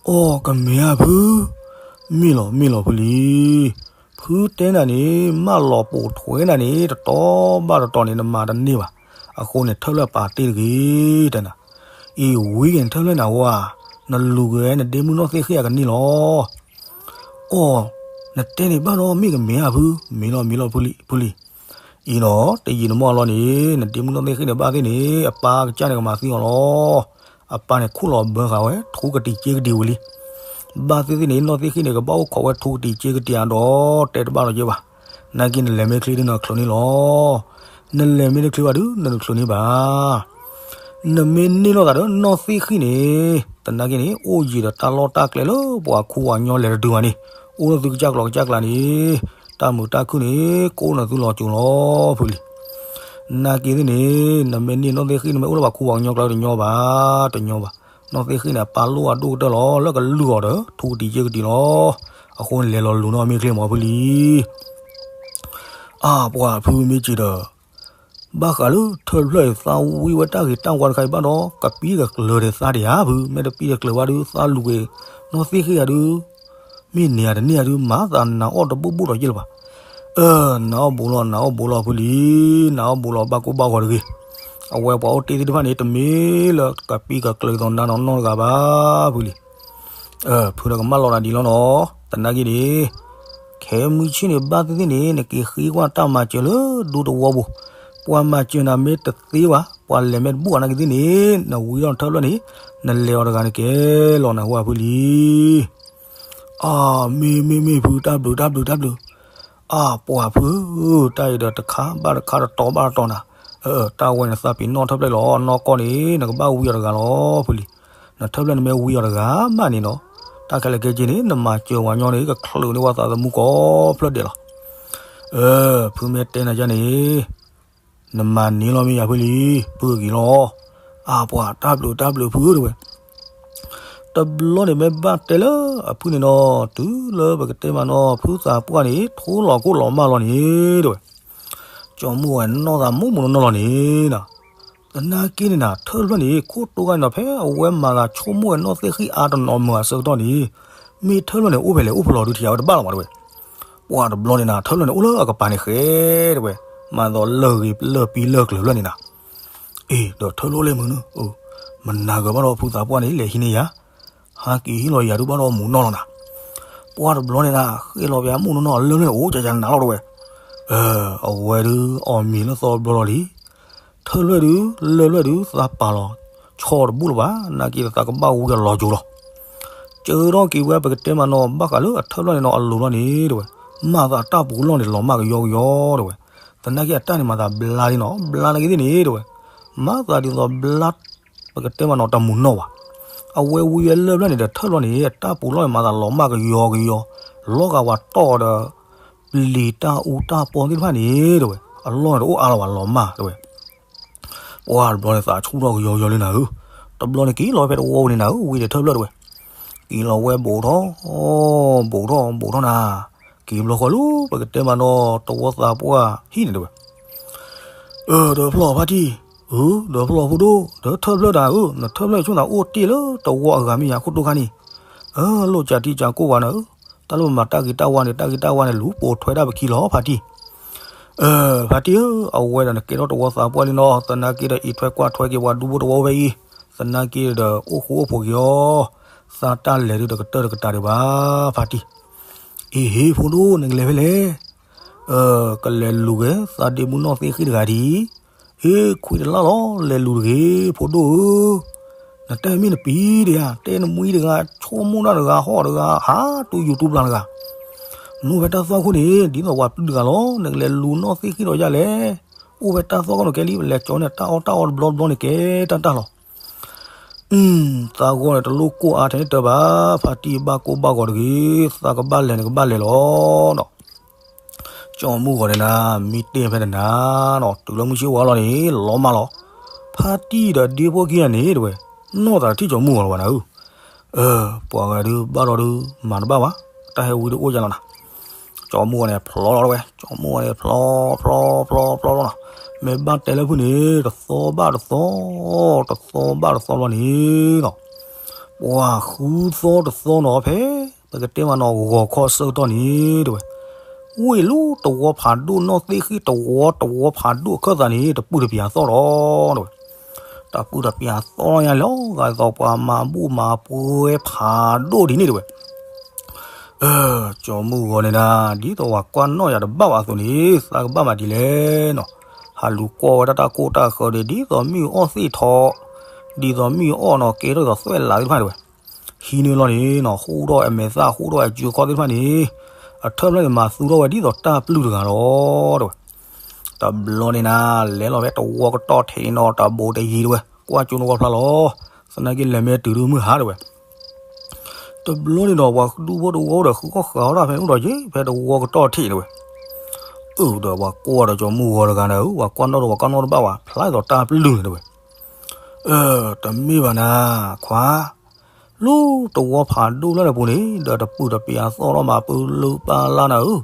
အိ ကမ့ၢ်ဧါဖု, မ့ၢ်လီၤ မ့ၢ်လီၤဖုလံၤ. ဖုတဲနၤန့ၣ် မၢလီၤပိာ်ထွဲနၤန့ၣ် တတီၤဘၣ်တတီၤန့ၣ် နမၤတန့ၢ်ဘၣ်. အဃိန့ၣ် ထၢဖျၢၣ်ပာ်တ့ၢ်တဂ့ၤ တဲနၤ. အံၤဝံက့ၤ နထၢဖျၢၣ်နၤဝါ, နလူၤက့ၤနဒ့မုၣ်နီၢ်သ့ၣ်ဃံၣ်အကန့ၢ်လီၤ. အိ နတဲန့ၣ်ဘၣ်ဒီး မ့ၢ်ကမ့ၢ်ဧါဖု, မ့ၢ်လီၤ မ့ၢ်လီၤဖုလံၤ. အံၤဒီး တယံာ်တမီၢ်လီၤန့ၣ် နဒ့မုၣ်နီၢ်သ့ၣ်ဃံၣ်န့ၣ် ဘၣ်သ့ၣ်န့ၣ် အပၢ်ကစၢ်န့ၣ် ကမၤသံအီၤလီၤ. အပၢ်န့ၣ် ခူၣ်လီၤဘၢဃာ်ဝဲ ထူကတံၤစ့ကတံၤဝံၤလံ. ဘၣ်သ့ၣ်သ့ၣ်န့ၣ် နီၢ်သ့ၣ်ဃံၣ်န့ၣ် ကဘၣ်အိၣ်ခိးဝဲထူကတံၤစ့ကတံၤအဒီး တဲတဘၣ်လီၤက့ၤဘၣ်. နာ်က့ နလဲၤမ့ၢ်ချ့ဒုး နချုးန့ၢ်လီၤ. နလဲၤမ့ၢ်တချုးဘၣ်ဒုး နတချုးန့ၢ်ဘၣ်. နမ့ၢ်န့ၢ်လိာ်သးဒီးနီၢ်သ့ၣ်ဃံၣ်န့ၣ် တနာ်က့န့ၣ် အိၣ်ယံၤဒီးတၢ်လီၢ်တၢ်ကျဲလၢပှၤခူပှၤကညီလဲၤတဒုဘၣ်န့ၣ် အိၣ်လၢသုကစၢ်ကျိၤကစၢ်ကျါန့ၣ် တၢ်မုာ်တၢ်ခုၣ်န့ၣ် ကအိၣ်နသုလီၤစိၤလီၤဖုလံၤ. နာ်က့သ့ၣ်န့ၣ် နမ့ၢ်န့ၢ်နီၢ်သ့ၣ်ဃံၣ် နမ့ၢ်အိၣ်လၢပှၤခူပှၤကညီကျါတညီဘၣ်, တညီဘၣ်. နီၢ်သ့ၣ်ဃံၣ်န့ၣ် အပၢ်လိၣ်အဒိၣ်ကတၢၢ်လီၤ လၢကလုၢ်အီၤဒီး ထူကတံၤစ့ကတံၤလီၤ. အဃိန့ၣ်လဲၤလီၤလူၤနီၢ်မ့ၢ်ချ့မးဖုလံၤ. အါ ပှၤဖုမ့ၢ်စံးဒီး ဘၣ်ဃးလၢထၢဖျၢၣ်အံၤ သးဝံဝဲတၢ်ဂ့ၤတၢ်ဝါတခါအံၤဘၣ်ဒီး ကပံကကျၢၤဒီးသးဒံးဧါဖု, မ့ၢ်တပံတကျၢၤဘၣ်ဒုး သးလူၤက့ၤနီၢ်သ့ၣ်ဃံၣ်ဧါဒုး, မ့ၢ်န့ၢ်ဧါတန့ၢ်ဧါဒုး မၤသးနၤအီၣ်တဘူၣ်ဘူၣ်ဒီးယ့ၢ်လၢၤဘၣ်. အၢ နၤအီၣ်ဘူးလီၤ နၤအီၣ်ဘူးလီၤဖုလံၤ, နၤအီၣ်ဘူးလီၤဘၣ်ကိၢ်ဘၣ်ဂီၤတဂ့ၤ. အဝဲပှၤအိၣ်တ့ၢ်သ့ၣ်တဖၣ်န့ၣ် တမ့ၢ်လၢကပံကကျၢၤသိးနၤနီၢ်နီၢ်တဂၤဘၣ်ဖုလံၤ. ဖုဒီးကမၣ်လီၤနၤဒ်လီၤနီၤ, သနာ်က့န့ၣ် ခဲမုၢ်ဆ့ၣ်န့ၣ် ဘၣ်သ့ၣ်သ့ၣ်န့ၣ် နက့ၤဃ့ကွၢ်တၢ်မၤစၢၤလၢဒူသဝီပူၤ, ပှၤမၤစၢၤနၤမ့ၢ်တသ့ဘၣ်, ပှၤလဲၤမ့ၢ်တဘူၣ်ဘၣ်နာ်က့သ့ၣ်န့ၣ် နဝံထီၣ်နထၢဖျၢၣ်န့ၣ် နလဲၤအီၤတဂၤန့ၣ်ကဲလီၤနၤဟူအဖုလံၤ. အၢ မ့ၢ်မ့ၢ်မ့ၢ်ဖု တၢ်ဘျုးတၢ်ဘျုးတၢ်ဘျုး. အၢ ပှၤဖု, တၢ်အံၤဒီးတခါဘၣ်တခါတတီၤဘၣ်တတီၤနၤ, တၢ်ဝဲန့ၣ်သးပ့ၤနီၣ်ထၢဖျၢၣ်လီၤ. နီၢ်ကီၢ်န့ၣ် နကဘၣ်ဝံအီၤတဂၤလီၤ ဖုလံၤ. နထၢဖျၢၣ်န့ၣ်မ့ၢ်ဝံအီၤတဂၤမးန့ၣ်ဒီး တၢ်ခဲလၢာ်ခဲဆ့န့ၣ် နမၤစၢၤဝဲညီန့ၣ် ကချုးန့ၢ်ဝဲသးသမူကိးဖျၢၣ်ဒဲးလီၤ. ဖုမ့ၢ်တဲနၤယၤန့ၣ် နမၤန့ၢ်လီၤမ့ၢ်ယၤဖုလံၤ, ဖုဂ့ၤလီၤ. အါပှၤတၢ်ဘျုးတၢ်ဘျုးဖုဧၢ တဲဝဲ. တဘျီန့ၣ်မ့ၢ်ဘၣ်တဲလၢအဖုန့ၣ်နီၤ, တုၤလၢပကတဲမးနီၤ ဖုသးပှၢ်န့ၣ် ထိလီၤခိၣ်လီၤမၢ်လီၤန့ၣ် တဲဝဲ. ကၠီမုၢ်ဂီၤန့ၣ်နီၢ်သးမိၢ်မိၢ်နီၢ်နီၢ်လီၤန့ၣ်နီၤ. သနာ်က့န့ၣ်နၤ ထၢဖျၢၣ်န့ၣ် ခိၣ်တိခါန့ၣ်နီၤ ဖဲအဝဲမၤသးဆိကမိၣ်ဝဲနီၢ်သ့ၣ်ဃံအါတနီၤမုာ်အဆၢကတီၢ်န့ၣ် မ့ၢ်ထၢဖျၢၣ်န့ၣ် အိၣ်ဖဲလဲၣ်အိၣ်ဖဲလဲၣ်ဒုးထံၣ်အဝဲတဘၣ်လီၤမး တဲဝဲ. ပှၤတဘျီန့ၣ်နၤ ထၢဖျၢၣ်န့ၣ်အိၣ်လၢအကပၤန့ၣ်ဃဲ တဲဝဲ. မၤသီလၢဂ့ၤလၢပံလၢကျၢၤဖျၢၣ်န့ၣ်နၤ. အ့ ဒီးထၢဖျၢၣ်အိၣ်လၢမုာ်နုၤ, မနၤဂၤဘၣ်ဒီးဖုသးပှၢ်န့ၣ် လဲၤဟံးန့ၢ်ယၤ, ဟးက့ၤဟ့ၣ်လီၤယၤဒုးဘၣ်ဒီးမူးနီၢ်လီၤနၤ. ပှၤတဘျီန့ၣ်နၤ ဃ့လီၤပှၤမူးနီၢ်နီၢ်အလၢၢ်န့ၣ် အိၣ်ကကနးလီၤ တဲဝဲ. အဝဲဒုးအီၣ်မ့ၤလၢသီဘျီလီၤလံ. ထၢဖျၢၣ်ဒုး လၢၢ်ဖျၢၣ်ဒုး သးပာ်လီၤဆီတဘူၣ်လၢၤဘၣ်, နာ်က့ဒီးသးကဘၣ်ဝံအီၤလီၤကၠိလီၤ. ကၢထီၣ်က့ၤဝဲပကတဲမးနီၤ ဘၣ်ဃးလၢအထၢဖျၢၣ်န့ၣ်နီၤ အလိၤလီၤန့ၣ် မၤသးတၢ်ပူၤလီၢ်န့ၣ် လီၤမၢ်ကယီကယီ တဲဝဲ. သနာ်က့အတၢ်န့ၣ်မၤသးဘျါလံနီၤ, ဘျါနာ်က့သ့ၣ်န့ၣ် တဲဝဲ. မၤသးဒ်သိးဘျါ ပကတဲမးနီၤ တမူးနီၢ်ဘၣ်. အဝဲဝံဝဲလၢၢ်ဖျၢၣ်န့ၣ်ဒီးထၢဖျၢၣ်န့ၣ် တၢ်ပူၤလီၢ်န့ၣ် မၤသးလီၤမၢ်ကယီကယီ, လီၤဂာ်ဝဲတီၢ်ဒီး ပျံၤတၢ်အူတၢ်ပီသ့ၣ်တဖၣ်န့ၣ် တဲဝဲ, အလီၢ်န့ၣ်တအိၣ်အါလၢၤဘၣ် လီၤမၢ် တဲဝဲ. ပှၤတဘျီန့ၣ်သးဆူၣ်ထီၣ်ကယီကယီလံနၤဧၢ, တဘျီန့ၣ်က့ၤလီၤဖဲတဝီပူၤန့ၣ်နၤဧၢ, ဝံဒီးထၢဖျၢၣ်တဲဝဲ. က့ၤလီၤဝဲဘူးထီၣ် ဘူးထီၣ်ဘူးထီၣ်နၤ, က့ၤဘျီဃီလၢပကတဲမးနီၤ တဝီသးပှၢ်ဟံၣ်န့ၣ်တဲဝဲ. အၢ ဒီးဖျီၣ်ဖါတံၢ်, အၢ ဒီးဖျီၣ်ဖိဒိၣ်, ဒီးထၢဖျၢၣ်တၢ်ဧၢ, နထၢဖျၢၣ်ဆိသးအိၣ်တ့ၢ်လၢတဝီအဂၤမ့ၢ်ယၤခိၣ်တိခါန့ၣ်, အၢ လိၣ်ကၠးတံၢ်ကၠးကိၢ်ဝဲနၤဧၢ, တၢ်လၢပမၤတၢ်ဂ့ၤတၢ်ဝါန့ၣ် တၢ်ဂ့ၤတၢ်ဝါန့ၣ် လူၤပိာ်ထွဲဒၣ်ပခံလီၤ ဖါတံၢ်. အၢ ဖါတံၢ်ဧၢ, အဝဲဒီးနကဲထီၣ်တဝီသးပှၢ်လံနီၤ, သနာ်က့ဒီးအံးထွဲကွၢ်ထွဲက့ၤပှၤဒူဖိတဝီဖဲအံၤ, သနာ်က့ဒီးအိၣ်ဃူအိၣ်ဖိးက့ၤအီၤ, သးတၢ်လဲၤဒုးတကတၢၢ်တကတၢၢ်ဒံးဘၣ် ဖါတံၢ်. အ့ဟ့ ဖိဒိၣ် နကလဲၤဖဲလဲၣ်. အၢ ကလဲၤလူၤက့ၤ သးဒ့မုၢ်နီၢ်သ့ၣ်ဃံတဂၤဒ်အံၤ, ဟ့ ခွံတလၢ်လီၤ လဲၤလူၤတဂ့ၤ ဖိဒိၣ်ဧၢ. နတၢ်မ့ၢ်နပံၤဒံးဧါ, တဲနမှံတဂၤ ဆိကမိၣ်တၢ်တဂၤ ဟီၣ်တဂၤ ဟးတူၢ်ယူၤတူၢ်ပျၢ်တဂၤ, နအိၣ်ဖဲတၢ်သွၣ်ခိၣ်န့ၣ် ဒ်သိးပှၤပျုၢ်တဂၤလီၤ, နကလဲၤလူၤနီၢ်သ့ၣ်ဃံဒီးယၤလဲၣ်. အိၣ်ဖဲတၢ်သွၣ်ခိၣ်န့ၣ် ကဲလံ ပလဲၤကၠီန့ၣ် တၢ်အီၣ်တၢ်အီတဘျီတဘျီန့ၣ် ကဲတၢ်တၢ်လီၤ. သးဂီၢ်န့ၣ် တလိၣ်ကိၢ်အါထဲန့ၣ်တၢ်ဘၣ်, ဖါတံၢ်ဘၣ်ကိၢ်ဘၣ်ဂီၤတဂ့ၤ, သးကဘၣ်လဲၤနကဘၣ်လဲၤလီၤနီၤ. ကၠီမုၢ်ဂီၤန့ၣ်နၤ မ့ၢ်တဲဖဲန့ၣ်နၤနီၤ တုၤလၢမုၢ်ဆ့ၣ်ဝါလီၤန့ၣ် လီၤမၢ်လီၤ. ဖါတံၢ်ဒီးဒ့ဖိခံဂၤန့ၣ်တဲဝဲ, နီၢ်သးတထံၣ်ကၠီမုၢ်ဂီၤလၢၤဘၣ်နၤဧၢ. အၢ ပှၤဂၤဒုးဘၣ်ဒီးဒုး မၤတဘၣ်ဘၣ်, တၢ်ဟဲဝံဒုးအိၣ်ယါလီၤနၤ. ကၠီမုၢ်ဂီၤန့ၣ်ဖျီလီၤတဲဝဲ, ကၠီမုၢ်ဂီၤန့ၣ်ဖျီ ဖျီ ဖျီ ဖျီလီၤနီၤ. မ့ၢ်ဘၣ်တဲလၢဖုန့ၣ် တသီဘၣ်တသီ, တသီဘၣ်တသီလီၤန့ၣ်နီၤ. ပှၤဃုသီတသီနီၤ ဖဲ ပကတဲမးနီၤ ဂီၤခီဆၢကတီၢ်န့ၣ်တဲဝဲ, ဝ့ၢ်လၢတဝီဖးဒိၣ်နီၢ်သ့ၣ်ဃံတဝီ တဝီဖးဒိၣ်အခၢၣ်သးန့ၣ် တပုၢ်တပၠးသီၣ်လီၤတဲဝဲ. တပုၢ်တပၠးသီၣ်လီၤယါလီၤ ဂၤသီးပှၤမၤဘူၣ်မၤပှဲၤဖးဒိၣ်ဒ်န့ၣ်တဲဝဲ. အၢ ကၠီမုၢ်ဂီၤန့ၣ်နၤ ဒ်သိးပှၤကွၢ်နီၣ်ယၤတဘၣ်ဘၣ်အသိးန့ၣ် သးကဘၣ်မၤဒ်လဲၣ်နီၤ. ဟးလူၤကွၢ်ဝဲဒၣ်တၢ်ကိၢ်တၢ်ဃၢၤဒီး ဒ်သိးမုၢ်အီၣ်သ့ၣ်ထီ, ဒ်သိးမုၢ်အီၣ်နီၤ ကဲထီၣ်ဒ်သိးသွဲၣ်လးသ့ၣ်တဖၣ်တဲဝဲ. ဟံးန့ၢ်လီၤန့ၣ်နီၤ ဟူးထီၣ်အမဲာ်သၣ် ဟူးထီၣ်အစုအခီၣ်သ့ၣ်တဖၣ်န့ၣ် အထၢၣ်ဖျၢၣ်န့ၣ် မၤသူထီၣ်ဝဲဒ်သိးတၢ်ပျုၢ်တဂၤလီၤတဲဝဲ. တဘျီန့ၣ်နၤ လဲၤလီၤဖဲတဝီကတီၢ်ထံးနီၤ တဘိးတယံၤတဲဝဲ ကွၢ်ကၠိနဝီဖျါလီၤ. သနာ်က့လဲၤမ့ၢ်တုၤဒုးမုၢ်ဟါတဲဝဲ. တဘျီန့ၣ်ဒီး ပှၤဒူဖိတဝီဒီး ဃုခီၣ်ဃးအီၣ်တၢ်ဖဲန့ၣ်အိၣ်ဒီးက့ၤ ဖဲတဝီကတီၢ်ထံးတဲဝဲ. အၢ ဒီးပှၤကွၢ်ဒီးကၠီမုၢ်ဂီၤတဂၤန့ၣ် ပှၤကွၢ်နီၣ်ဒီး ပှၤကွၢ်နီၣ်တဘၣ်ဘၣ် ဖျါဒ်သိးတၢ်ပျုၢ်န့ၣ်တဲဝဲ. အၢ တမ့ၢ်ဘၣ်နၤ ခွါ လၢတဝီဖးဒိၣ်လၢန့ၣ်ပူၤန့ၣ် ဒီးတပုၢ်တပၠးသီၣ်လီၤမးပၢၢ်လၢပၢၢ်လၢ်နၤဧၢ,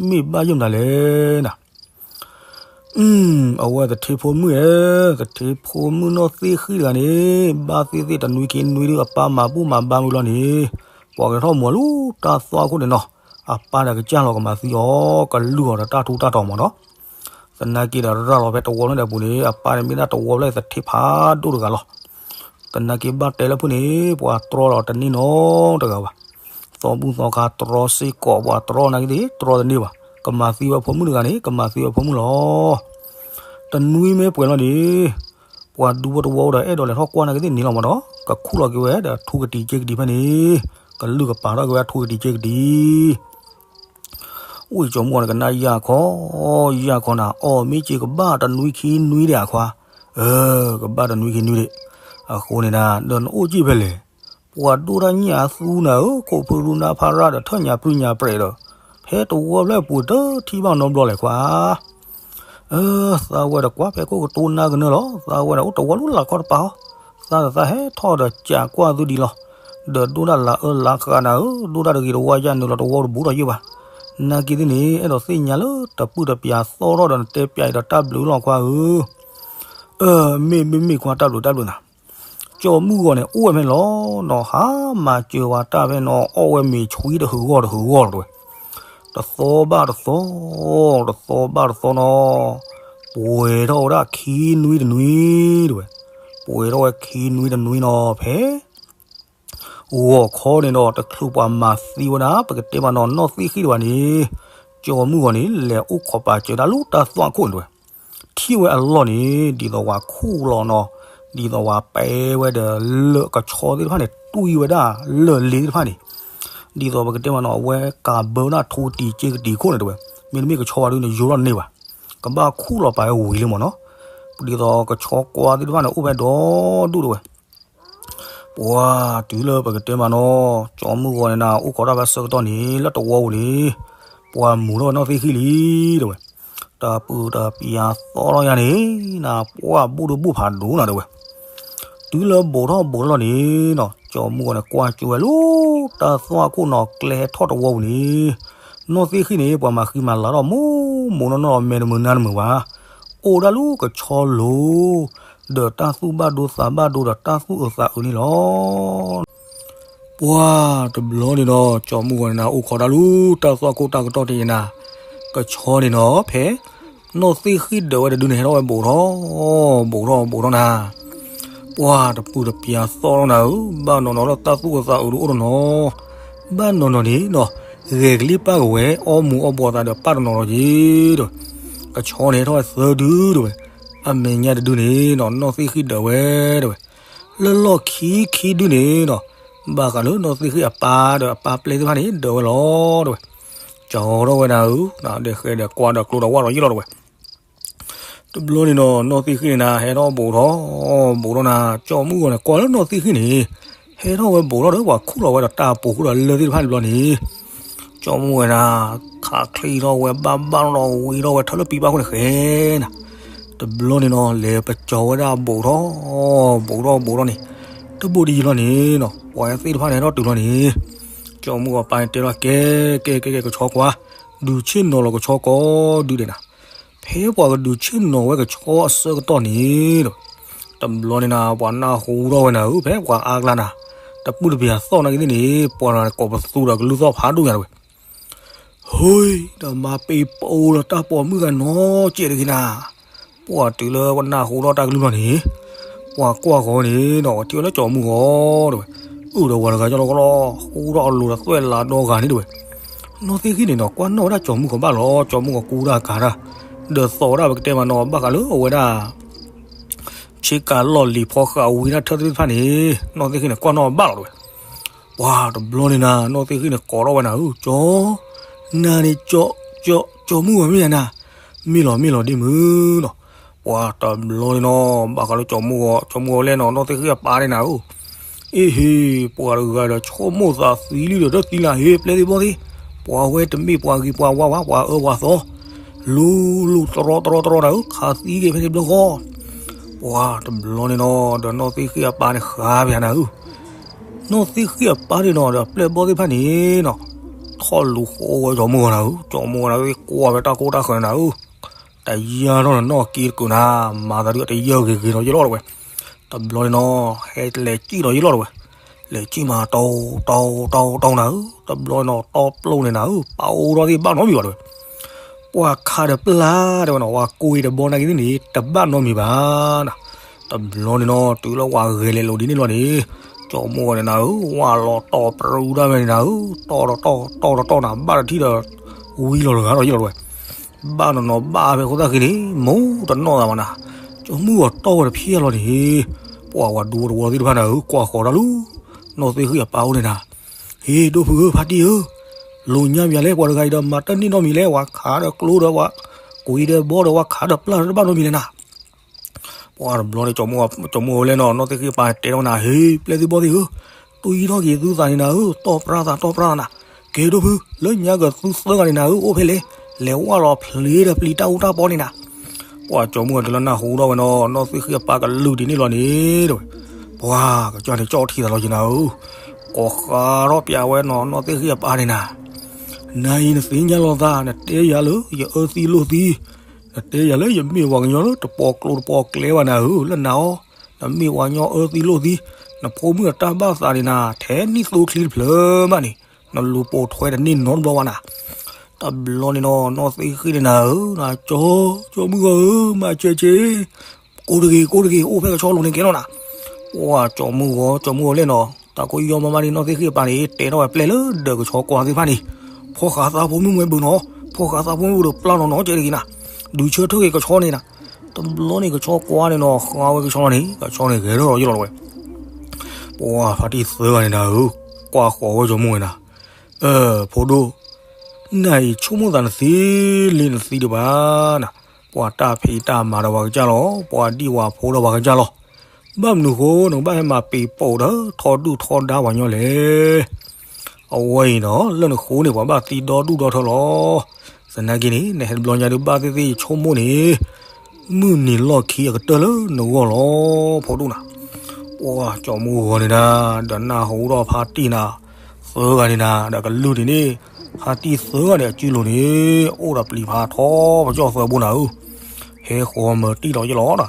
မ့ၢ်ဘၣ်ယိၣ်မနုၤလဲၣ်နၤ. အဝဲသထ့ဖိမုၣ်ဧၢ, သထ့ဖိမုၣ်နီၢ်သ့ၣ်ဃံတဂၤန့ၣ် ဘၣ်သ့ၣ်သ့ၣ်တနွံခံနွံဒုးအပၢ်မၤဘူၣ်မၤဘါမုၢ်လီၤန့ၣ်, ပှၤကထီၣ်မူၤလၢတၢ်သွၣ်ခိၣ်န့ၣ်နီၤ, အပၢ်ဒီးကစၢ်လီၤကမၤသံအီၤ ကလုၢ်အီၤဒီးတၢ်ထူးတၢ်တီၤမးနီၤ. သနာ်က့ဒီးရၤလီၤဖဲတဝီဖျၢၣ်န့ၣ်အပူၤန့ၣ် အပၢ်န့ၣ်မ့ၢ်ဒၣ်တဝီဖျၢၣ်သထ့ဖးဒိၣ်တဂၤလီၤ. သနာ်က့ဘၣ်တဲလၢဖုန့ၣ် ပှၤတြီလီၤတန့ၢ်နီတဂၤဘၣ်. သီဘူၣ်သီခါတြီစ့ၢ်ကီး ပှၤတြီနာ်က့သ့ၣ်တြီတန့ၢ်ဘၣ်. ကမၤသံဝဲဖိမုၣ်တဂၤန့ၣ် ကမၤသံဝဲဖိမုၣ်လီၤ. တနွံမ့ၢ်ပှဲၤလီၤန့ၣ် ပှၤဒူဖိတဝီဒီးအဲၣ်ဒိးလဲၤထီၣ်ကွၢ်နာ်က့သ့ၣ်န့ၣ်လီၤမးဒီး ကခူၣ်လီၤက့ၤဝဲဒီးထူကတံၤက့ကတံၤဖဲန့ၣ် ကလုၢ်ကပာ်ထီၣ်က့ၤဝဲထူကတံၤက့ကတံၤ ဝံၣ်ကၠီၤမုၣ်ဂီၤန့ၣ် ကနၣ်ယၢ်ခီ, ယၢ်ခီနၤ, အီၣ်မ့ၢ်က့ၤကဘၣ်တနွံခံနွံဒံးအခွါ, အၢ ကဘၣ်တနွံခံနွံဒံး, အဃိန့ၣ်နၤ ဒီးနအိၣ်က့ၤဖဲလဲၣ်, ပှၤဒိၣ်တၢ်ညၣ်အသူနၤဧၢ, ခိၣ်ဖုရူနါဖးရၣ်ဒီးထၢၣ်ညါပြံညါပြဲးဒီး, ဖဲတဝီဖျၢၣ်ပူၤတထံၣ်ဘၣ်နီတဘျီလဲၣ်ခွါ အၢ သးဝဲဒီးကွၢ်ဖဲခိၣ်ကတိၤနၢ်ကနၢလီၤ, သးဝဲဒီးအိၣ်တဝီလူလၢ်ခီတပၤဟီ, သးဒီးသးဟဲထီၣ်ဒီးကးကွၢ်သုဒံးလီၤ, ဒီးဒိၣ်ဒၣ်လၢအၢလၢဃာ်နၤဧၢ, ဒိၣ်ဒၣ်တဂ့ၤတဝါယၢ်နုာ်လီၤတဝီတဘူးဒီးယိၣ်ဘၣ်, နာ်က့သ့ၣ်န့ၣ် အဲၣ်ဒိးသ့ၣ်ညါလၢတပုၢ်တပျးသီၣ်ထီၣ်ဒီးနတဲပျးအံၤဒီးတၢ်ဘျုးလီၤခွါဧၢ, အၢ မ့ၢ်မ့ၢ်မ့ၢ်ခွါတၢ်ဘျုးတၢ်ဘျုးနၤ ကၠီၤမုၣ်ဂီၤန့ၣ် အိၣ်ဝဲဖဲန့ၣ်လီၤ. နီၤ ဟါမၤစၢၤဝဲတၢ်ဖဲနီၤ အီၣ်ဝဲမ့ၤဆွံတဟုးဂီၢ်တဟုးဂီၢ်လီၤတဲဝဲ, တသီဘၣ်တသီ, တသီဘၣ်တသီနီၤ, ပှဲၤထီၣ်ဝဲဒၣ်ခံနွံတနွံတဲဝဲ, ပှဲၤထီၣ်ဝဲခံနွံတနွံနီၤ ဖဲ ဂီၤခီန့ၣ်ဒီး တချုးပှၤမၤသံဝဲဒၣ် ပကတဲမးနီၤ နီၢ်သ့ၣ်ဃံၣ်တဝဲန့ၣ်, ကၠီၤမုၣ်ဂီၤန့ၣ် လဲၤအိၣ်ခိးပာ်စၢၤတၢ်လၢတၢ်သွၣ်ခိၣ်န့ၣ်တဲဝဲ ထံၣ်ဝဲအလီၢ်န့ၣ် ဒ်သိးဝဲခူၣ်လီၤနီၤ, ဒ်သိးဝဲပဲဝဲဒီးလၢကဆီသ့ၣ်တဖၣ်န့ၣ် တွံၢ်ဝဲဒၣ်လၢၢ်လ့သ့ၣ်တဖၣ်န့ၣ်, ဒ်သိးပကတဲမးနီၤ အဝဲကးဘၢဒၣ်ထိတံၤက့ကတံၤခိၣ်န့ၣ်တဲဝဲ, မ့တမ့ၢ်ကဆီဝဲဒုန့ၣ် ယိၤထီၣ်န့ၢ်ဘၣ်, ကဘၣ်ခူၣ်လီၤပာ်ဝဲဝံၤလံမးနီၤ, ဒ်သိးကဆီကွၢ်သ့ၣ်တဖၣ်န့ၣ် အိၣ်ဖဲဒီဒူၣ်တဲဝဲ ပှၤတုၤလၢပကတဲမးနီၤ ကၠီၤမုၣ်ဂီၤန့ၣ်နၤ အိၣ်ခိးတၢ်ဖဲဆၢကတီၢ်န့ၣ် လၢတဝီပူၤန့ၣ် ပှၤမူၤထီၣ်ဝဲနီၢ်သ့ၣ်ဃံၣ်လံတဲဝဲ, တပုၢ်တပျးသီၣ်ထီၣ်ယါန့ၣ် နၤပှၢ်ဘူၣ်ဒိၣ်ဘူၣ်ဖးဒိၣ်နၤတဲဝဲ, တုၤလၢဘူးထီၣ်ဘူးထီၣ်လီၤန့ၣ်နီၤ ကၠီၤမုၣ်ဂီၤန့ၣ် ကွၢ်ကၠိဝဲလၢတၢ်သွၣ်ခိၣ်နီၤ ကျဲဟဲထီၣ်တဝီပူၤန့ၣ်, နီၢ်သ့ၣ်ဃံၣ်န့ၣ် ပှၤမၤဃံမၤလၤထီၣ်မိၢ်မိၢ်နီၢ်နီၢ် မဲာ်တမုာ်နါတမုာ်ဘၣ်, အိၣ်ဒၣ်လၢကဆီလိၤ ဒီးတၢ်သူၣ်ဘၣ်ဒိသးဘၣ်ဒိဒီးတၢ်သူၣ်အုးသးအုးန့ၣ်လီၤ. ပှၤတဘျီန့ၣ်ဒီး ကၠီၤမုၣ်ဂီၤန့ၣ်နၤ အိၣ်ခိးတၢ်လၢတၢ်သွၣ်ခိၣ်တၢ်ကတီၢ်တယံၤနၤ, ကဆီန့ၣ်နီၤ ဖဲ နီၢ်သ့ၣ်ဃံၣ်ဒၢးဝဲတဒုန့ၣ် ဟဲထီၣ်ဝဲဘူးထီၣ် ဘူးထီၣ်ဘူးထီၣ်နၤ, ပှၤတပုၢ်တပျးသီၣ်ထီၣ်နၤဧၢ, ဘၣ်နီၢ်နီၢ်လၢတၢ်သူၣ်အုးသးအုးဒုးအိၣ်တနီၤ, ဘၣ်နီၢ်နီၢ်န့ၣ်နီၤ ဂဲၤကလံၣ်ပၢ်ကဝဲၤ အီမူၤအီဘှီးသးဒီးပၢ်တနီၤလီၤက့ၤဒီး, ကဆီန့ၣ်ဟဲထီၣ်ဝဲသၢဒုတဲဝဲ, အမဲာ်ညါတဒုန့ၣ်နီၤ နီၢ်သ့ၣ်ဃံၣ်ဒၢးဝဲတဲဝဲ, လၢလီၢ်ခံခံဒုန့ၣ်နီၤ ဘၣ်ဃးလၢနီၢ်သ့ၣ်ဃံၣ်အပၢ်ဒီးအပၢ်ပျဲၢ်သ့ၣ်တဖၣ်န့ၣ် ဒၢးဝဲလီၤတဲဝဲ, ကၠီထီၣ်ဝဲဒၣ်ဧၢ, ဒီးဃဲဒီးကွၢ်ဒီးကျိဒီးဝၣ်ဒီးယ့ၣ်လီၤတဲဝဲ တဘျီန့ၣ်နီၤ နီၢ်သ့ၣ်ဃံၣ်န့ၣ်နၤ ဟဲထီၣ်ဘူးထီၣ် ဘူးထီၣ်နၤ, ကၠီၤမုၣ်ဂီၤန့ၣ် ကွၢ်လၢနီၢ်သ့ၣ်ဃံၣ်န့ၣ် ဟဲထီၣ်ဝဲဘူးထီၣ်ဒီး ပှၤခူၣ်လီၤဝဲဒီးတၢ်ပူၤဃုာ်ဒီးလၢၢ်သ့ၣ်တဖၣ်တဘျီန့ၣ်, ကၠီၤမုၣ်ဂီၤနၤ ခးချ့ထီၣ်ဝဲဘၣ်ဘၣ်နီၢ်နီၢ် ဝံထီၣ်ဝဲထၢလၢပံပၣ်ခိၣ်န့ၣ်ဃဲနၤ, တဘျီန့ၣ်နီၤ လဲၤပကၠီၤဝဲဒၣ်ဘူးထီၣ် ဘူးထီၣ်ဘူးထီၣ်န့ၣ်, တဘူးတယံၤလီၤန့ၣ်နီၤ ပှၤသ့ၣ်တဖၣ်န့ၣ်ဟဲထီၣ်တုၤလီၤန့ၣ်, ကၠီၤမုၣ်ဂီၤပၢ်န့ၣ်တဲလီၤ ကဲ ကဲ ကဲ ကဲ ကဆီကွၢ်, ဒုးဆ့ၣ်နီၤလီၤကဆီကိးဒုဒဲးနၤ, ဖဲပှၤကဒုးဆ့ၣ်နီၤဝဲကဆီအဆၢကတီၢ်န့ၣ်ဒီး, တဘျီန့ၣ်နၤ ပှၤနၢ်ဟူထီၣ်ဝဲနၤဧၢ ဖဲပှၤအါကျါနၤ, တပုၢ်တပျးသီၣ်နာ်က့သ့ၣ်န့ၣ် ပှၤကိးပသူဒီးကလုၢ်သီၣ်ဖးဒိၣ်ညါတဝဲ ဟူ, ဒီးမၤပ့ၤပအိလီၤတၢ်ပိာ်မုၣ်ဂၤနီၤကဲးတဂ့ၤနၤ, ပှၤတုၤလၢပနၢ်ဟူထီၣ်တၢ်ကလုၢ်လီၤန့ၣ်, ပှၤကွၢ်ဃီၤန့ၣ်ဒီး ပှၤထံၣ်ဝဲလၢကၠီၤမုၣ်ဂီၤတဲဝဲ, အုၣ်ဒီးဝၤတဂၤကလီကလီ, ဟူထီၣ်အလိၤဒီးသွဲၣ်လးဒီဂၤန့ၣ်တဲဝဲ, နီၢ်သ့ၣ်ဃံၣ်န့ၣ်ဒီး ကွၢ်နီၣ်ဝဲဒၣ်ကၠီၤမုၣ်ဂီၤဘၣ်လီၤ, ကၠီၤမုၣ်ဂီၤကူတၢ်ကၤတၢ်, ဒီးသီၣ်ဝဲဒၣ်ပကတဲမးနီၤ ဘၣ်ဃးလၢအဝဲဒၣ် ဆ့ကၤလီၢ်လံၤဖီဃာ်ဝံၤတၢ်ထၢသ့ၣ်တဖၣ်န့ၣ်, နီၢ်သ့ၣ်ဃံၣ်န့ၣ်ကွၢ်နီၣ်ဘၣ်လီၤတဲဝဲ, ပှၤတဘျီန့ၣ်နၤ နီၢ်သ့ၣ်ဃံၣ်န့ၣ်ကိးထီၣ်ဝဲနၤဧၢ ကၠီၤ, နၤန့ၣ် ကၠီၤမုၣ်ဂီၤမ့ၢ်ဧါနၤ, မ့ၢ်လီၤမ့ၢ်လီၤဒ်မုၢ်နီၤ, ပှၤတဘျီန့ၣ်နီၤ ဘၣ်ဃးလၢကၠီၤမုၣ်ဂီၤ ကၠီၤမုၣ်ဂီၤလဲၣ်နီၤ နီၢ်သ့ၣ်ဃံၣ်အပၢ်န့ၣ်နၤဧၢ အ့ဟ့ ပှၤတဂၤဒီးဆိကမိၣ်သးသံလံဒီးတသံလၢဟ့ ပျဲၢ်သ့ၣ်ဘီၣ်သ့ၣ်, ပှၤဝဲတမ့ၢ်ပှၤဂ့ၤပှၤဝါဝါ ပှၤအၢပှၤသီ, လူၤလူၤတရီတရီတရီနၤဧၢ ခးသံက့ၤဖဲန့ၣ်ဘျီဃီ, ပှၤတဘျီန့ၣ်နီၤ ဒီးနီၢ်သ့ၣ်ဃံၣ်အပၢ်န့ၣ်ဃါပယၤနၤဧၢ, နီၢ်သ့ၣ်ဃံၣ်အပၢ်န့ၣ်နီၤ ဒီးပျဲၢ်ဘီၣ်သ့ၣ်တဖၣ်န့ၣ်နီၤ, ထီၣ်လူၤဃီဝဲကၠီၤမုၣ်ဂီၤနၤဧၢ, ကၠီၤမုၣ်ဂီၤနၤဧၢ ကွၢ်ဝဲတၢ်ကိၢ်တၢ်ဃၢၤနၤဧၢ တယၢ်ထီၣ်နနီၢ်က့တကုာ်နၤ, မၤသးဒ်အတယၢ်ဂ့ၤဂ့ၤဒီးယလီၢ်တဝဲ, တဘျီန့ၣ်နီၤ ဟဲလဲၤစံၣ်ဒီးယလီၢ်တဝဲ, လဲၤစံၣ်မးတီတီတီတီနၤဧၢ, တဘျီန့ၣ်နီၤ တီပျိန့ၣ်နၤဧၢ ပအိၣ်ထီၣ်သ့ၣ်ဘၣ်နီတမံၤဘၣ်တဝဲ, ပှၤခးဒီးပျၢ်တဲဝဲနီၤ ပှၤကိးအံၤတဘီနာ်က့သ့ၣ်န့ၣ် တဘၣ်နီတမံၤဘၣ်နၤ, တဘျီန့ၣ်နီၤ တုၤလၢပှၤဂဲၤလဲၤလိာ်ဒ်န့ၣ်လီၤန့ၣ်, ကၠီၤမုၣ်ဂီၤန့ၣ်နၤဧၢ ဝၢ်လီၤတီၢ်ပြူဒၣ်ဝဲန့ၣ်နၤဧၢ, တီၢ်တတီၢ် တီၢ်တတီၢ်နၤ ဘၣ်တထံၣ်ဒီး ဝံလီၤတဂၤဒီးယလီၢ်တဝဲ ဘၣ်နီၢ်နီၢ်ဘၣ်ဖဲအဃိသတးက့ၤန့ၣ် မိၢ်တနီၣ်သးဘၣ်နၤ, ကၠီၤမုၣ်ဂီၤတီၢ်ဝဲတဖျၢၣ်လီၤန့ၣ်, ပှၤဝဲဒူဝဲတဝီသ့ၣ်တဖၣ်နၤဧၢ ကွၢ်ဃီၤတၢ်လၢ နီၢ်သ့ၣ်ဃံၣ်အပၢ်အိၣ်န့ၣ်နၤ, ဟ့ၣ် ဒိၣ်ဖုဧၢ ဖါတံၢ်ဧၢ, လိၣ်ညါမံၤလဲၣ် ပှၤတဂၤအံၤဒီး မၤတန့ၢ်နီတမံၤလဲၣ်, ဝၤခးဒီးကျိဒီးဝၤကွံာ်ဒီးဘီဒီး ဝၤခးဒီးပျၢ်ဒီးတဘၣ်နီတမံၤလဲၣ်နၤ. ပှၤတဘျီန့ၣ် ကၠီမုၢ်ဂီၤဝဲလဲၣ်နီၤ နီၢ်သ့ၣ်ဃ့ၣ်ပၢ်တဲထီၣ်နၤ, ဟ့ ပျဲၢ်သုဘီၣ်သ့ၣ်ဧၢ, တွံၢ်ထီၣ်က့ၤသုသးန့ၣ်နၤဧၢ, တီၢ်ပြၢ်သးတီၢ်ပြၢ်သးနၤ, ကဲဒိၣ်ဖု လၢညါက့ၤသုသၢဂၤန့ၣ်နၤဧၢ အိၣ်ဖဲလဲၣ်, လဲၤဝဲလီၤဖျ့ဒီးပျံၤတၢ်အူတၢ်ပီန့ၣ်နၤ. ပှၤကၠီမုၢ်ဂီၤတုၤလၢနၢ်ဟူထီၣ်ဝဲနီၤ နီၢ်သ့ၣ်ဃ့ၣ်အပၢ်ကလုၢ်ဒ်န့ၣ်လီၤန့ၣ် တဲဝဲ, ပှၤကစၢ်န့ၣ် ကၠီၣ်ထံသးလီၤက့ၤနၤဧၢ, ကိးဃးထီၣ်ပျးဝဲနီၤ နီၢ်သ့ၣ်ဃ့ၣ်အပၢ်န့ၣ်နၤ, နၤအံၤနသ့ၣ်ညါလီၤသး နတဲယၤလၢယအၢသံလိၣ်သံ, နတဲယၤလၢယမ့ၢ်ပှၤကညီလၢတပိာ်ကျိတပိာ်ကျဲဘၣ်နၤဧၢ, လၢနၤအီၤ နမ့ၢ်ပှၤကညီအၢသံလိၣ်သံ, နဖိမုၣ်အတၢ်ဘၣ်သးန့ၣ်နၤ ထဲနံၣ်သိချံတဖျၢၣ်မးန့ၣ် နလူၤပိာ်ထွဲတန့ၢ်နီတဘျီဘၣ်နၤ. တဘျီန့ၣ်နီၤ နီၢ်သ့ၣ်ဃ့ၣ်န့ၣ်နၤဧၢ, နကၠီ, ကၠီမုၢ်ဂီၤဧၢ, မၤစၢၤက့ၤ, ကိးတဂ့ၤ ကိးတဂ့ၤ အိၣ်ဖဲကဆီလိၤန့ၣ်ကဲလီၤနၤ. ပှၤကၠီမုၢ်ဂီၤ ကၠီမုၢ်ဂီၤလဲၣ်နီၤ တၢ်ကိးယီၢ်မးမးန့ၣ် နီၢ်သ့ၣ်ဃ့ၣ်အပၢ်န့ၣ် တဲထီၣ်ဝဲပျဲၢ်လၢဒၢးကဆီကွၢ်သ့ၣ်တဖၣ်န့ၣ်, ဖီၣ်ဃာ်သးဖိမုၣ်မွဲဘုးနီၤ, ဖီၣ်ဃာ်သးဖိမုၣ်ဘုးဒီးပျၢ်နီၤနီၤကဲတဂ့ၤနၤ, ဒုးဆၢထၢၣ်က့ၤကဆီန့ၣ်နၤ. တဘျီန့ၣ်ကဆီကွၢ်န့ၣ်နီၤ ဃါဝဲကဆီလီၤန့ၣ် ကဆီန့ၣ်ဂဲၤထီၣ်လီၤယလီၤဝဲ ပှၤဖါတံၢ်သၢဂၤန့ၣ်နၤဧၢ, ကွၢ်ဃီၤဝဲကၠီမုၢ်ဝဲနၤ, အၢ ဖိဒိၣ်, နၤအံၤဆိကမိၣ်သးနသံလံနသံဒံးဘၣ်နၤ, ပှၤတၢ်ဖံးတၢ်မၤဒီးပှၤကစၢ်လီၤ, ပှၤဒံၣ်ဝၤဖိဒီးပှၤကစၢ်လီၤ, ဘၣ်မနုၤဃိနကဘၣ်ဟဲမၤပံၤပိာ်ဒီးထီဒုၣ်ထီဒါပှၤကညီလဲၣ်. အဝဲအံၤနီၤ လၢနဃိန့ၣ် ပှၤဘၣ်သံဒီဒူၣ်ဒီထၢလီၤ. သနာ်က့န့ၣ် နဟဲတဘျီညါဒုးဘၣ်သ့ၣ်သ့ၣ်ဆိကမိၣ်န့ၣ် မုၢ်နံၤလီၢ်ခံအကတၢၢ်လၢနဂီၢ်လီၤ ဖိဒိၣ်နၤ. ပှၤကၠီမုၢ်ဂီၤန့ၣ်နၤ ဒီးနၢ်ဟူထီၣ်ဖါတံၢ်နၤ သၢဂၤန့ၣ်နၤ ဒီးကလုၢ်ဒ်န့ၣ် ဖါတံၢ်သၢဂၤန့ၣ် အစုလိၤန့ၣ် အိၣ်ဒီးပျံၤဖးထီပကၠီၣ်သၢဘိနၤဧၢ, ဟဲဃီၤမၤတံၢ်လီၤယလီၤနၤ.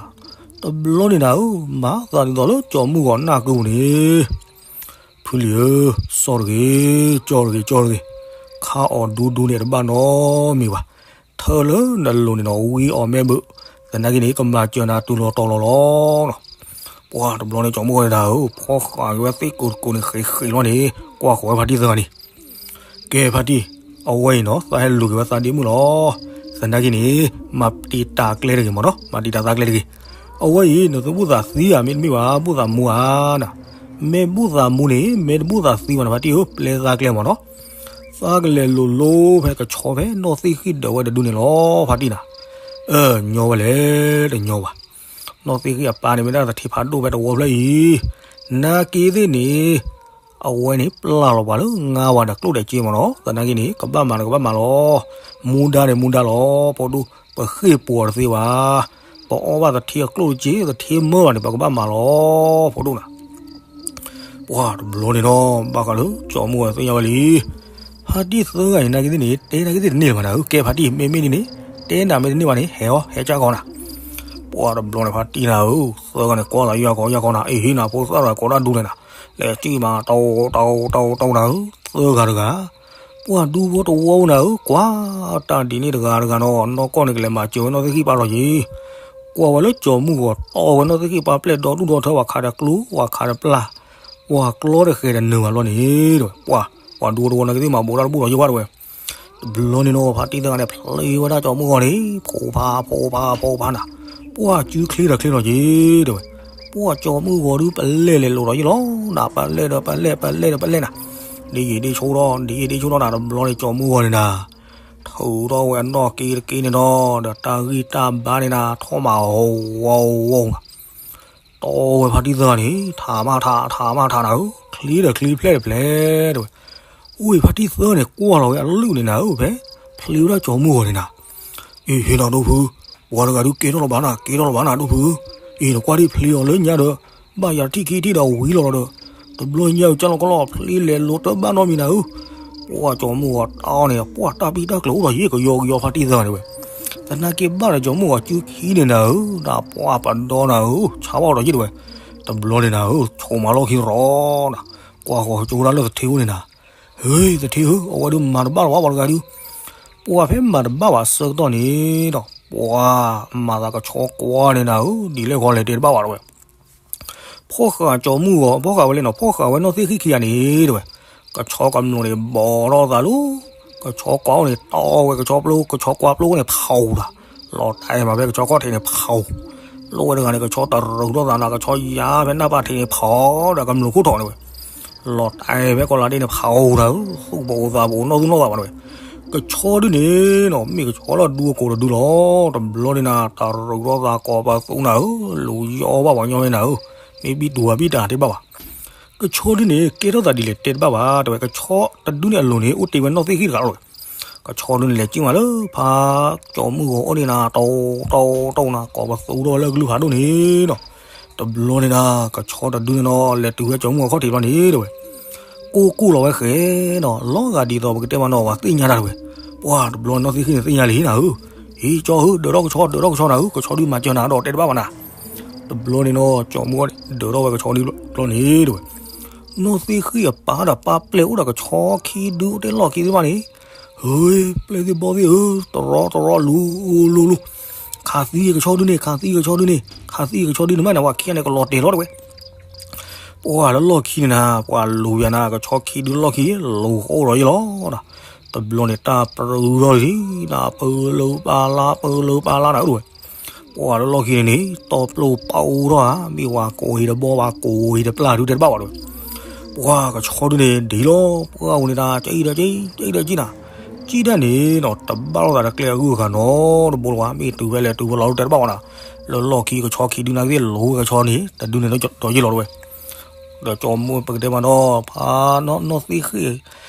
တဘျီန့ၣ်နၤဧၢ, မၤသးဒ်သိးလၢကၠီမုၢ်ဂီၤနၢ်ကုပူၤန့ၣ် ဖုလံၤဧၢ, စီၣ်တဂ့ၤ, ကၠီတဂ့ၤ, ကၠီတဂ့ၤ, ခါအီၤဒူဒူန့ၣ်တဘၣ်နီတမံၤဘၣ်. ထၢလၢနလိၤန့ၣ်နီၤ ဝံအီၤမ့ၢ်ဘၣ်, သနာ်က့န့ၣ် ကမၤစၢၤနၤတုၤလီၤတီၤလီၤလီၤ. ပှၤတဘျီန့ၣ် ကၠီမုၢ်ဂီၤန့ၣ်ဒၣ်ဧၢ, ဖီဃာ်က့ၤဝဲသ့ၣ်ကိးတကိးန့ၣ် ဃ့ဃ့လီၤန့ၣ် ကွၢ်ဃီၤဝဲဖါတံၢ်သၢဂၤန့ၣ် ကဲဖါတံၢ်, အဝဲအံၤနီၤ သးဟဲလူၤက့ၤဝဲသးဒ့မုၣ်လီၤ. သနာ်က့န့ၣ် မၤတံာ်တာ်ကျဲတဂ့ၤမ့ၢ်နီၤ, မၤတံာ်တာ်သးကျဲတဂ့ၤ. အဝဲအံၤ နသုဘူၣ်သးသံဧါ မ့တမ့ၢ်ဘၣ် ဘူၣ်သးမူဧါနၤ. မ့ၢ်ဘူၣ်သးမူန့ၣ် မ့ၢ်တဘူၣ်သးသံဘၣ်န့ၣ် ဖါတံၢ်ဧၢ ပျဲသးကျဲမ့ၢ်နီၤ. သးကလဲၤလိၤလိၤဖဲကဆီဖဲနီၢ်သ့ၣ်ဃံၣ်ဒၢးဝဲတဒုန့ၣ်လီၤ ဖါတံၢ်နၤ. အၢ ညီဝဲလဲၣ် တညီဘၣ်. နီၢ်သ့ၣ်ဃံၣ်အပၢ်န့ၣ် မ့ၢ်ဒၣ်သထ့ဖးဒိၣ်ဖဲတဝီဖျၢၣ်အံၤ, နာ်က့သ့ၣ်န့ၣ် အဝဲန့ၣ် ပျၢ်လီၤပှၤလၢငါဝၤဒီးကျိၣ်ဒီးစ့မ့ၢ်နီၤ. သနာ်က့န့ၣ် ကဘၣ်မၤဒီးကဘၣ်မၤလီၤ. မူဒါန့ၣ်မူဒါလီၤ. ဖိဒိၣ် ပဃ့ၢ်ပှၤတသ့ဘၣ်. ပအီၣ်ဘၣ်သထ့အကျိၣ်စ့ သထ့မၢဘၣ်န့ၣ် ပကဘၣ်မၤလီၤ ဖိဒိၣ်နၤ. ပှၤတဘျီန့ၣ်ဒီး ဘၣ်ဃးလၢကၠီမုၢ်ဂီၤသ့ၣ်ညါဝဲလံ. ဖါတံၢ်သၢဂၤန့ၣ် နာ်က့သ့ၣ်န့ၣ် တဲနာ်က့သ့ၣ်တန့ၢ်လၢၤဘၣ်နၤဧၢ. ကဲဖါတံၢ် မ့မ့ၢ်ဒ်န့ၣ် တဲနၤမ့ၢ်တန့ၢ်ဘၣ်န့ၣ် ဟဲအီၤ ဟဲကၢ်ကီနၤ. ပှၤတဘျီန့ၣ် ဖါတံၢ်နၤဧၢ, သၢဂၤန့ၣ် ကွၢ်သးယၢ်ကီယၢ်ကီနၤ, အ့ၣ်ဟ့ၣ်နၤ ဖိသၣ်တဂၤကိးဒၣ်ဒူလဲၣ်နၤ, လဲၤစံၣ်မး တၢ်အိၣ်တၢ်အိၣ်တၢ်အိၣ်တၢ်အိၣ်နၤဧၢ, သၢဂၤတဂၤ ပှၤဒူဖိတဝီနၤဧၢ, ကွၢ်တၢ်ဒ်န့ၣ်တဂၤတဂၤနီၤ, နီၢ်ကီၢ်န့ၣ် ကလဲၤမၤစၢၤဝဲနီၢ်သ့ၣ်ဃံၣ်ပၢ်လီၤယံၤ, ကွၢ်ဝဲလၢကၠီမုၢ်ဂီၤတီဝဲနီၢ်သ့ၣ်ဃံၣ်ပၢ်ပျဲၢ်ဒီဒူၣ်ဒီထၢ ဝၤခးဒီးကျိ ဝၤခးဒီးပျၢ်, ပှၤကျီတဃဲၤဒီးနုာ်ဘၣ်လီၤန့ၣ်, ပှၤ ပှၤဒူဖိတဝီနာ်က့သ့ၣ်မၤဘူးတၢ်တဘူၣ်လီၤယံၤဝဲတဲဝဲ. တဘျီန့ၣ်နီၤ ဖါတံၢ်သၢဂၤန့ၣ် ဖျ့ဝဲဒၣ်ကၠီမုၢ်ဂီၤန့ၣ် ဖိဖးဖိဖးဖိဖးနၤ, ပှၤစုချ့ဒီးချ့လီၤက့ၤတဲဝဲ. ပှၤကၠီမုၢ်ဂီၤဒုးပလဲၢ်လဲၤလိာ်ဒီးယံၤလီၤနၤ, ပလဲၢ်ဒီးပလဲၢ် ပလဲၢ်ဒီးပလဲၢ်နၤ, ဒ်ယံၤဒ်ဆိဒီး ဒ်ယံၤဒ်ဆိဒီးနၤ, တဘျီန့ၣ်ကၠီမုၢ်ဂီၤန့ၣ်နၤ ထုးထီၣ်ဝဲအနီၢ်က့တက့န့ၣ်ဒီး ဒီးတၢ်ဂံၢ်တၢ်ဘါန့ၣ်နၤ ထီၣ်မးဝီဝီနၤ တီဝဲဖါတံၢ်သၢဂၤန့ၣ် ထးမးထး ထးမးထးနၤဧၢ, ချ့ဒီးချ့ဖျဲၣ်ဒီးဖျဲၣ်တဲဝဲ. အိၣ်ဖါတံၢ်သၢဂၤန့ၣ် ကွၢ်လီၤဝဲအလုၢ်န့ၣ်နၤဧၢ, ဖဲဖျ့ဝဲဒၣ်ကၠီမုၢ်ဂီၤန့ၣ်နၤ, အ့ၣ် ဟ့ၣ်နီၤဒိၣ်ဖု, ပှၤတဂၤဒုးကဲထီၣ်လီၤဘၣ်နၤ ကဲထီၣ်လီၤဘၣ်နၤဒိၣ်ဖု, အ့ၣ် နကွၢ်ဒ်ဖျ့အီၤလၢညါဒီး ဘၣ်ယၤတထံၣ်ခံထံၣ်ဒီးဝံၤလီၤဒီး တဘျီညါကၢ်လီၤကီလီၤ ဖျ့လဲၤလိၤတဘၣ်နီတမံၤနၤဧၢ, ပှၤကၠီမုၢ်ဂီၤတီန့ၣ် ပှၤတၢ်ပံၢ်တၢ်ကျၢၤအိၣ်ဒီးယံၤကယီကယီဖါတံၢ်သၢဂၤန့ၣ်ဝဲ, သနာ်က့ဘၣ်ဒီးကၠီမုၢ်ဂီၤစုခံန့ၣ်နၤဧၢ, နပှၤပဒီနၤဧၢ, ဆါဘၣ်ဒီးယံၤတဲဝဲ, တဘျီန့ၣ်နၤဧၢ, ဆိးမးလီၢ်ခံရီနၤ, ကွၢ်ဃီၤကၠိဒၣ်လၢသထ့အိၣ်န့ၣ်နၤ, ဟ့ သထ့ဧၢ, အဝဲဒုးမၤတဘၣ်လၢၤဘၣ်ပှၤတဂၤဒုး, ပှၤဖဲမၤတဘၣ်ဘၣ်ဆၢကတီၢ်န့ၣ်ဒီး ပှၤမၤသးကဆီကွၢ်န့ၣ်နၤဧၢ, ဒ်လဲၣ်ဂီၤလဲၤတဲတဘၣ်ဘၣ်တဲဝဲ ဖီၣ်ဃာ်ကၠီမုၢ်ဂီၤ ဖီၣ်ဃာ်ဝဲလဲၣ်နီၤ ဖီၣ်ဃာ်ဝဲနီၢ်သ့ၣ်ဃံၣ်ခံဂၤန့ၣ်တဲဝဲ, ကဆီကမျူၤန့ၣ် ဘီထီၣ်သးလီၤ, ကဆီကွၢ်အိၣ်န့ၣ် တီဝဲကဆီပျိ ကဆီကွၢ်ပျိန့ၣ် ဖးအူၤတၢ်, လီၤတဲာ်မးဖဲကဆီကီၢ်ထံးန့ၣ် ဖးအူၤ, လိၣ်ဝဲတဂၤန့ၣ် ကဆီတရူးထီၣ်သးနၤ ကဆီယါဖဲနၢ်ပၢ်ထံးန့ၣ် ဖးဒီးကမျူၤခိၣ်ထီၣ်န့ၣ်ဝဲ, လီၤတဲာ်ဖဲကီၢ်လါဒ့န့ၣ် ဖးအိၣ်နၤဧၢ, သူၣ်ပအိၣ်သးပအိၣ်နီၢ်သူၣ်နီၢ်သးဘၣ်တဝဲ. ကဆီဒုန့ၣ်နီၤ မ့ၢ်ကဆီလၢဒူအကိာ်တဒုလီၤ. တဘျီန့ၣ်နၤ တရူးထီၣ်သးကိးပသူနၤဧၢ, လူၤယီဘၣ်ပှၤညီဝဲနၤဧၢ, မ့ၢ်ဘံတူၤဘၣ်ဘံတၢ်တဲဘၣ်ဘၣ်. ကဆီဒုန့ၣ် ကဲထီၣ်သးဒ်လဲၣ်တဲတဘၣ်ဘၣ်တဝဲ. ကဆီတဒုန့ၣ်အလိၤန့ၣ် အိၣ်တ့ၢ်ဝဲနီၢ်သ့ၣ်ဃံၣ်တဂၤလီၤ. ကဆီဒုန့ၣ် လဲၤကံၣ်မးလၢဖးကၠီမုၢ်ဂီၤအိၣ်န့ၣ်နၤ တီတီတီနၤ ကိးပသူထီၣ်ဝဲလၢကလုၢ်ဖးဒိၣ်န့ၣ်နီၤ. တဘျီန့ၣ်နၤ ကဆီတဒုန့ၣ်နီၤ လဲၤတုၤဝဲကၠီမုၢ်ဂီၤခီၣ်ထံးဘျီန့ၣ်တဝဲ. ကိၢ်ကိၢ်လီၤဝဲဃဲနီၤ လီၤဂာ်ဒ်သိးပကတဲမးနီၤ ပှၤသ့ၣ်ညါတၢ်တဝဲ. ပှၤတဘျီန့ၣ်နီၢ်သ့ၣ်ဃံၣ်န့ၣ်သ့ၣ်ညါလံနၤဧၢ, ဟ့ၣ်ကၠီဧၢ ဒၢးထီၣ်ကဆီ ဒၢးထီၣ်ကဆီနၤဧၢ, ကဆီဒုမၤစၢၤနၤဒီးတဲတဘၣ်ဘၣ်နၤ. တဘျီန့ၣ်နီၤ ကၠီမုၢ်ဂီၤန့ၣ် ဒၢးထီၣ်ဝဲကဆီဒုဘျီန့ၣ်တဝဲ. နီၢ်သ့ၣ်ဃံၣ်အပၢ်ဒီးပၢ်ပျဲၢ်အိၣ်ဒီးကဆီခံဒုအိၣ်တ့ၢ်လီၢ်ခံသ့ၣ်တဖၣ်န့ၣ်, ဟ့ၣ် ပျဲၢ်သ့ၣ်ဘီၣ်သ့ၣ်ဧၢ, တရီတရီလူၤလူၤလူၤ, ခးသံကဆီဒုန့ၣ် ခးသံကဆီဒုန့ၣ် ခးသံကဆီဒုန့ၣ် မ့ၢ်နၤ ပှၤခံဂၤန့ၣ်ကလီၤတဲာ်လီၤတဝဲ. ပှၤလၢလီၢ်ခံန့ၣ်နၤ ပှၤလူၤယၤနၤ ကဆီခံဒုလီၢ်ခံ လူၤဃိလီၤယ့ၣ်လီၤ. တဘျီန့ၣ်တၢ်ပြူထီၣ်လံနၤ ပၢလၢပၢလါ ပၢလၢပၢလါနၤဧၢတဝဲ. ပှၤလၢလီၢ်ခံန့ၣ်န့ၣ် တီပျိၢ်ပာ်အိၣ်ထီၣ်ဧါ မ့ၢ်ဝဲကိးဟံၣ်တဘီဘၣ် ကိးဟံၣ်တပျၢ်ဒုတဲတဘၣ်ဘၣ်တဝဲ. ပှၤကဆီဒုန့ၣ်ဒ်လီၤ ပှၤဝဲန့ၣ်တၢ်ကံၣ်ဒီးကံၣ် ကံၣ်ဒီးကံၣ်နၤ, ကံၣ်ဒၣ်န့ၣ်နီၤ တဘၣ်လိာ်သးဒီးကျဲအဂုၤအဂၤနီတဘိလၢၤဘၣ် မ့ၢ်တုၤဖဲလဲၣ်တုၤဖဲလဲၣ်လီၤဒုတဲတဘၣ်ဘၣ်နၤ. လၢလီၢ်ခံကဆီခံဒုနာ်က့သ့ၣ် လူၤဝဲကဆီန့ၣ် တဒုန့ၣ်ဒီးယ့ၣ်လီၤတဝဲ. ဒီးကၠီမုၢ်ပကတဲမးနီၤ ဖးနီၢ်သ့ၣ်ဃံၣ်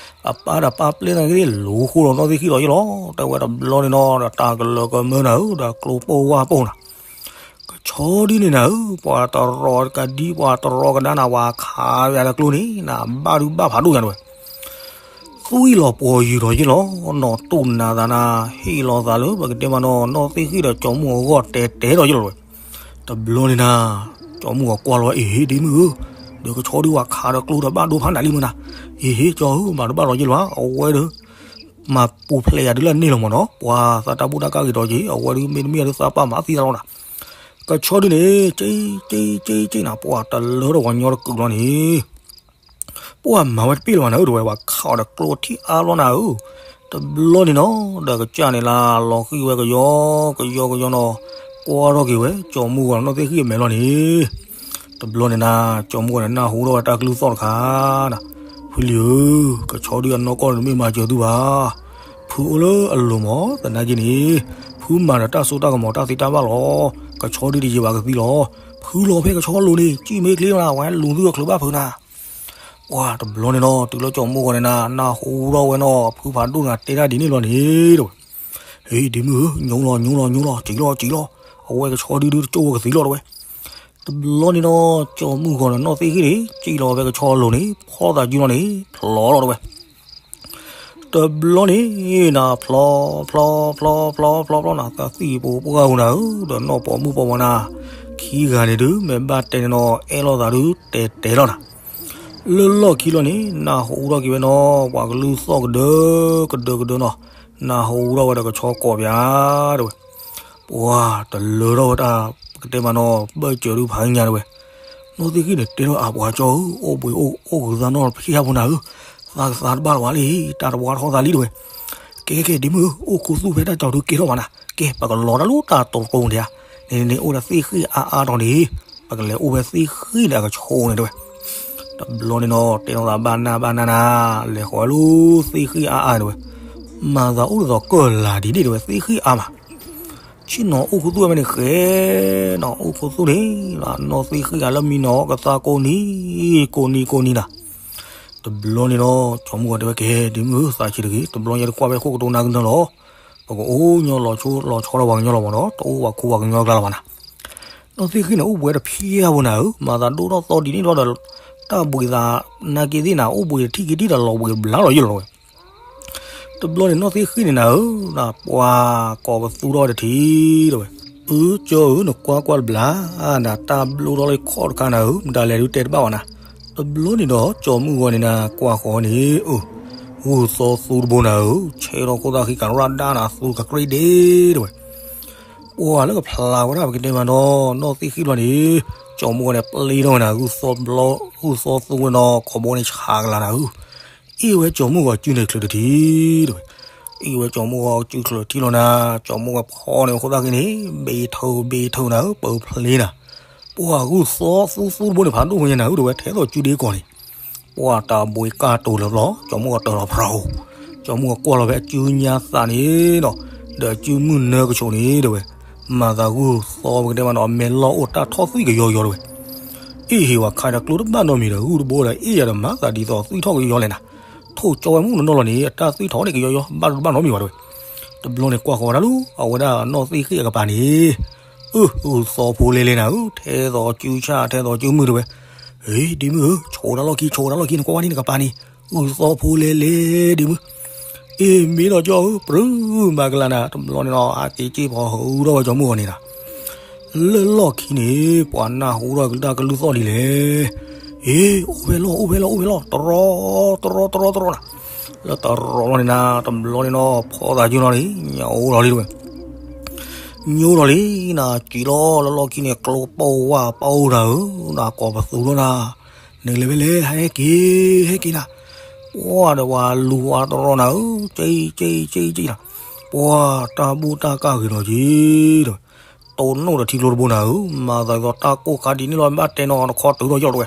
အပၢ်ဒီးပၢ်ပျဲၢ်နာ်က့သ့ၣ် လူၤဃိလီၤနီၢ်သ့ၣ်ဃံၣ်လီၤယ့ၣ်လီၤ တဲဝဲတဘျီန့ၣ်နီၤ ဒီးတၢ်ကလၢၤကမၢနၤဧၢ ဒီးကျိပိၢ်ဝၢ်ပိၢ်နၤ. ကဆီဒုန့ၣ်နၤဧၢ ပှၤတရီကဒံ ပှၤတရီကဒါနၤ ပှၤခးယၤဒီးကျိန့ၣ် နဘၣ်ဒုဘၣ်ဖးဒိၣ်ယၤတဝဲ. သွံၣ်လီၤပှီၤယုာ်ထီၣ်ယ့ၣ်လီၤ နီၢ်တူၢ်နၤသးနၤ ဟ့ၣ်လီၤသးလၢ ပကတဲမးနီၤ နီၢ်သ့ၣ်ဃံၣ်ဒီးကၠီမုၢ်အဂီၢ်တဲတဲထီၣ်ယ့ၣ်လီၤတဝဲ. တဘျီန့ၣ်နၤ ကၠီမုၢ်အဂီၢ်ကွၢ်လီၤ အ့ၣ် ဒ့မုၣ်ဧၢ, ဒီးကဆီဒုပှၤခးဒီးကျိဒီးဘၣ်ဒိဖးနၤလံမုၢ်နၤ, အ့ၣ် ကၠီဧၢ မၤတဘၣ်လီၤယ့ၣ်လီၤ အဝဲဒီး မၤပူၤဖျဲးယၤဒုလၢန့ၣ်လီၤမးနီၤ ပှၤသးတၢ်ဘူၣ်တၢ်ကၢ်ဂ့ၤဒီးက့ၤ အဝဲဒုမ့တမ့ၢ်ယၤဒုသးပၢ်မၤသံသးလီၤနၤ. ကဆီဒုန့ၣ် က့က့က့က့နၤ ပှၤတလၢထီၣ်ပှၤညီတကုာ်လီၤန့ၣ် ပှၤမၤဝဲတပ့ၢ်လၢၤဘၣ်နၤဧၢ တဝဲ ပှၤခးအီၤဒီးကျိထံၣ်အါလီၤနၤဧၢ. တဘျီန့ၣ်နီၤ ဒီးကစၢ်န့ၣ်လၢလီၤဃံၤဝဲကယီကယီကယီနီၤ ကွၢ်ထီၣ်က့ၤဝဲ ကၠီမုၢ်ဂီၤနီၢ်သ့ၣ်ဃံၣ်အမဲာ်လီၤန့ၣ်. တဘျီန့ၣ်နၤ ကၠီမုၢ်ဂီၤန့ၣ် နၢ်ဟူထီၣ်ဝဲတၢ်ကလုၢ်သီၣ်တခါနၤ, ဖုလံၤဧၢ, ကဆီဒုအနီၢ်ကီၢ်န့ၣ်တမ့ၢ်မၤစၢၤသုဘၣ် ဖုအိၣ်လၢအလိၤမး သနာ်က့န့ၣ် ဖုမၤဒီးတၢ်စိတၢ်ကမီၤတၢ်သ့တၢ်ဘၣ်လီၤ. ကဆီဒုတယံာ်ဘၣ်ကသံလီၤ. ဖုလီၤဖဲကဆီလိၤန့ၣ် ကံၣ်မ့ၢ်ချ့မး ဝဲလူၤသုအချုးဘၣ်ဖုးနၤ. ပှၤတဘျီန့ၣ်နီၤ တုၤလၢကၠီမုၢ်ဂီၤန့ၣ်နၤ နၢ်ဟူထီၣ်ဝဲနီၤ ဖုဖးဒိၣ်နၤတဲတၢ်ဒ်န့ၣ်လီၤန့ၣ်တဝဲ. ဟ့ၣ် ဒ့မုၣ်ဧၢ ညိလီၤညိလီၤညိလီၤ စံးလီၤစံးလီၤ အဝဲကဆီဒုဒုတကၠိဝဲကသံလီၤတဝဲ. တဘျီန့ၣ်နီၤ ကၠီမုၢ်ဂီၤန့ၣ် နီၢ်သ့ၣ်ဃံၣ်န့ၣ် စံးလီၤဖဲကဆီလိၤန့ၣ် ဖျီသးကၠူလီၤန့ၣ် ဖျီလီၤတဝဲ. တဘျီန့ၣ်နၤ ဖျီ ဖျီ ဖျီ ဖျီ ဖျီ ဖျီ ဖျီနၤ သးသံၣ်ပူၤပှၢ်ပူၤနၤဧၢ ဒီးနီၢ်ပိာ်မုၣ်ပိာ်မၢၤနၤ ခံဂၤန့ၣ်ဒုး မ့ၢ်ဘၣ်တဲန့ၣ်နီၤ အဲၣ်လိာ်သးဒုး တဲတဲလီၤနၤ. လၢလီၢ်ခံလီၤန့ၣ် နၢ်ဟူထီၣ်က့ၤဝဲနီၤ ပှၤကလုၢ်သီၣ်ကဒၢကဒၢကဒၢနီၤ နၢ်ဟူထီၣ်ဝဲဒီးကဆီကိးပၠးတဝဲ. ပှၤတလၢထီၣ်ဝဲတၢ် ပကတဲမးနီၤ ဘၢၣ်စၢၤဒုးဖးညါတဝဲ. နီၢ်သ့ၣ်ဃံၣ်န့ၣ် တဲထီၣ်အပှၤကၠီဧၢ အိၣ်ဘှံးအိၣ်ဂုၤသးနီၢ်ဖံးယါဖိနၤဧၢ, သးကသးတဘၣ်လၢၤဝဲလံ တၢ်တဝါထီၣ်သးလံတဝဲ. ကဲကဲ ဒ့မုၣ်ဧၢ အိၣ်ခူသူၣ်ဖဲတၢ်ကၠီၤဒုးကဲထီၣ်မးနၤ, ကဲ ပကလီၤတၢ်လၢတၢ်တိၤတိၤဒံးဧါ, န့ၣ်န့ၣ် အိၣ်ဒီးသ့ၣ်ဃံၣ်အါအါထီၣ်န့ၣ်, ပကလဲၤအိၣ်ဖဲသ့ၣ်ဃံၣ်ဒီးအကဆိးန့ၣ်တဝဲ. တဘျီန့ၣ်နီၤ တဲထီၣ်သးဘၣ်နၢ်ဘၣ်နၢ်နၤ, လဲၤဃီၤလၢသ့ၣ်ဃံၣ်အါအါန့ၣ်တဝဲ. မၤသးအိၣ်ဒ်သိးကၢၢ်လၢ်ဒ်န့ၣ်တဝဲ သ့ၣ်ဃံၣ်အါမး ဆ့ၣ်နီၤအိၣ်ခူသူၣ်ဝဲမ့ၢ်န့ၣ်ဃဲ, နီၤအိၣ်ခူသူၣ်န့ၣ်, နီၢ်သ့ၣ်ဃံၣ်အလၢမံနီၤကသါကိးနံၤ, ကိးနံၤကိးနံၤနၤ. တဘျီန့ၣ်နီၤ ကၠီမုၢ်ဂီၤတဲဝဲကဲ ဒ့မုၣ်ဧၢ သးဆံးတဂ့ၤ, တဘျီညါတကွၢ်ဖဲခိၣ်ကတိၤနၢ်ကနၢလီၤ. ပကအိၣ်ညီလီၤဆိလီၤဆီထီၣ်ပှၤကညီလီၤမးနီၤ, တအိၣ်ပှၤခိပှၤကညီအကျါလီၤဘၣ်နၤ. နီၢ်သ့ၣ်ဃံၣ်န့ၣ် အိၣ်ဘှံးတဖျၢၣ်ဖိနၤဧၢ, မၤသးဒိၣ်ထီၣ်သီဒ်န့ၣ်ထီၣ်ဒီး, တၢ်ဘှံးသးနာ်က့သ့ၣ်နၤ အိၣ်ဘှံးတထံၣ်က့ၤထံၣ်ဒီးလီၤဘှံးဘျါလီၤယ့ၣ်လီၤတဝဲ. တဘျီန့ၣ် နီၢ်သ့ၣ်ဃံၣ်န့ၣ်နၤဧၢ, နပှၤကိးပသူထီၣ်တထံၣ်တဝဲ. အၢ ကၠီဧၢ နကွၢ်ကွၢ်တဘျါ, နတၢ်ဘျုးထီၣ်လၢခီၣ်တခါနၤဧၢ, မတၤလဲၣ်ဒုးတဲတဘၣ်ဘၣ်နၤ. တဘျီန့ၣ်ဒီး ကၠီမုၢ်ဂီၤန့ၣ်နၤ ကွၢ်ဃီၤန့ၣ်, အၢ, ဂုၢ်သီသူတဘိနၤဧၢ, ဆဲးထီၣ်ခိၣ်သၣ်ဃံကရၣ်ဒၣ်နၤ သူကကြ့ဒ့တဝဲ. ပှၤလၢကဖျါဝဲဒၣ်ပကတဲမးနီၤ, နီၢ်သ့ၣ်ဃံၣ်ဘျီန့ၣ်, ကၠီမုၢ်ဂီၤန့ၣ် ပျ့ထီၣ်ဝဲနၤ, ဂုၢ်သီသူဝဲနီၤ, ခီဘိန့ၣ်ဆးကလၤနၤဧၢ. အ့ၣ်ဝဲကၠီမုၢ်ဂီၤစုန့ၣ်ချုးတထံၣ်တဝဲ. အ့ၣ်ဝဲကၠီမုၢ်ဂီၤစုချုးတထံၣ်လီၤနၤ, ကၠီမုၢ်ဂီၤဖီန့ၣ်အခိၣ်သၣ်ဃံန့ၣ်, ဘ့ထၢဘ့ထၢနၤဧၢ, ပၢဖျ့နၤ. ပှၤဂုၢ်သီသူသူတဘိန့ၣ် ဖးဒိၣ်ဖိညါနၤဧၢ တဝဲ, ထဲသိးစုဒ့ကီးန့ၣ်, ပှၢ်တၢ်ဘှံးကၢ်တိၤလၢၤဘျီ ကၠီမူၣ်အီၤတၢၢ်လီၤဖရၣ်ဧိၤ, ကၠီမူၣ်အီၤကွၢ်လီၤဖဲအစုညါသးန့ၣ်ဒီး, ဒီးအစုမုၢ်နၢကဆိးန့ၣ်တဲဝဲ, မၤသးဂုၢ်သီပကတဲမးနီၤ အမဲာ်လီၢ်အိၣ်တၢ်ထီၣ်သွံၣ်ကယီယီတဲဝဲ, အ့ၣ်ဟ့ၣ်ဝဲခါဒီးကျိတဘၣ်နီတမံၤဒီး ဂုၢ်တဘိဒီးအ့ၣ်ယၤဒီးမၤသးဒ်သိးသွံၣ်ထီၣ်ကယီယီလဲၣ်နၤ, ထိၣ်ကၠီဝဲမုၢ်နီၢ်နီၢ်လီၤန့ၣ် အတၢ်သွံၣ်ထီၣ်န့ၣ်ကယီယီ ဘၣ်ဒိတဘၣ်နီတမံၤဘၣ်တဲဝဲ, တဘျီန့ၣ်ကွၢ်ဃီၤဝဲဒၣ်လၢ အဝဲဒၣ်နီၢ်သ့ၣ်ဃံၣ်အကပၤန့ၣ် အၢ ဂုၢ်သီဖိလဲလဲနၤဧၢ, ထဲသိးစုဆၣ်ထဲသိးစုမုၢ်တဲဝဲ, အ့ ဒ့မုၢ်ဧၢ, ဆိးတၢ်လီၢ်ခံ ဆိးတၢ်လီၢ်ခံ နကွၢ်ဝဲဒၣ်နကပၤန့ၣ်, ဂုၢ်သီဖိလဲလဲ ဒ့မုၢ်, အ့ မ့ၢ်ဒီးကၠီဧၢ ပြၢမၤကလၤနၤ, တဘျီန့ၣ်နီၤ အက့ၤက့ၤဖီၣ်ဟုဒီးဝဲကၠီမူၣ်အီၤန့ၣ်နၤ, လၢလီၢ်ခံန့ၣ် ပှၤနၢ်ဟူထီၣ်ကလုၢ်သီၣ်ဒ်လဲၣ်, အ့ အိၣ်ဖဲလီၢ် အိၣ်ဖဲလီၢ် အိၣ်ဖဲလီၢ် တရီတရီတရီနၤ, လၢတရီလီၤန့ၣ်နၤ တဘျီန့ၣ်နီၤ ဖီသးကၠိနီၤန့ၣ် ညိလီၤလံတဲဝဲ ညိလီၤလံနၤ, စံးလီၤလၢလီၢ်ခံန့ၣ် ကျိပိၢ်ဝၣ်ပိၢ်နၤဧၢ, နကိးပသူထီၣ်နၤ, နကလဲၤဖဲလဲၣ် ဟဲက့ၤ ဟဲက့ၤနၤ, ပှၢ်ဒီးပှၤလူၤဝါတရီနၤဧၢ, က့ၤက့ၤက့ၤက့ၤနၤ, ပှၢ်တၢ်ဘူၣ်တၢ်ကၢ်ဂ့ၤလီၤက့ၤဒီး တိၢ်နီၣ်ဒီးထံကျိတဘိနၤဧၢ, မၤသးဒ်သိးတၢ်ကိၢ်ခါဒ်န့ၣ်လီၤ ဘၣ်တဲနီၤ နခီတုၤထီၣ်ယီၢ်တဲဝဲ,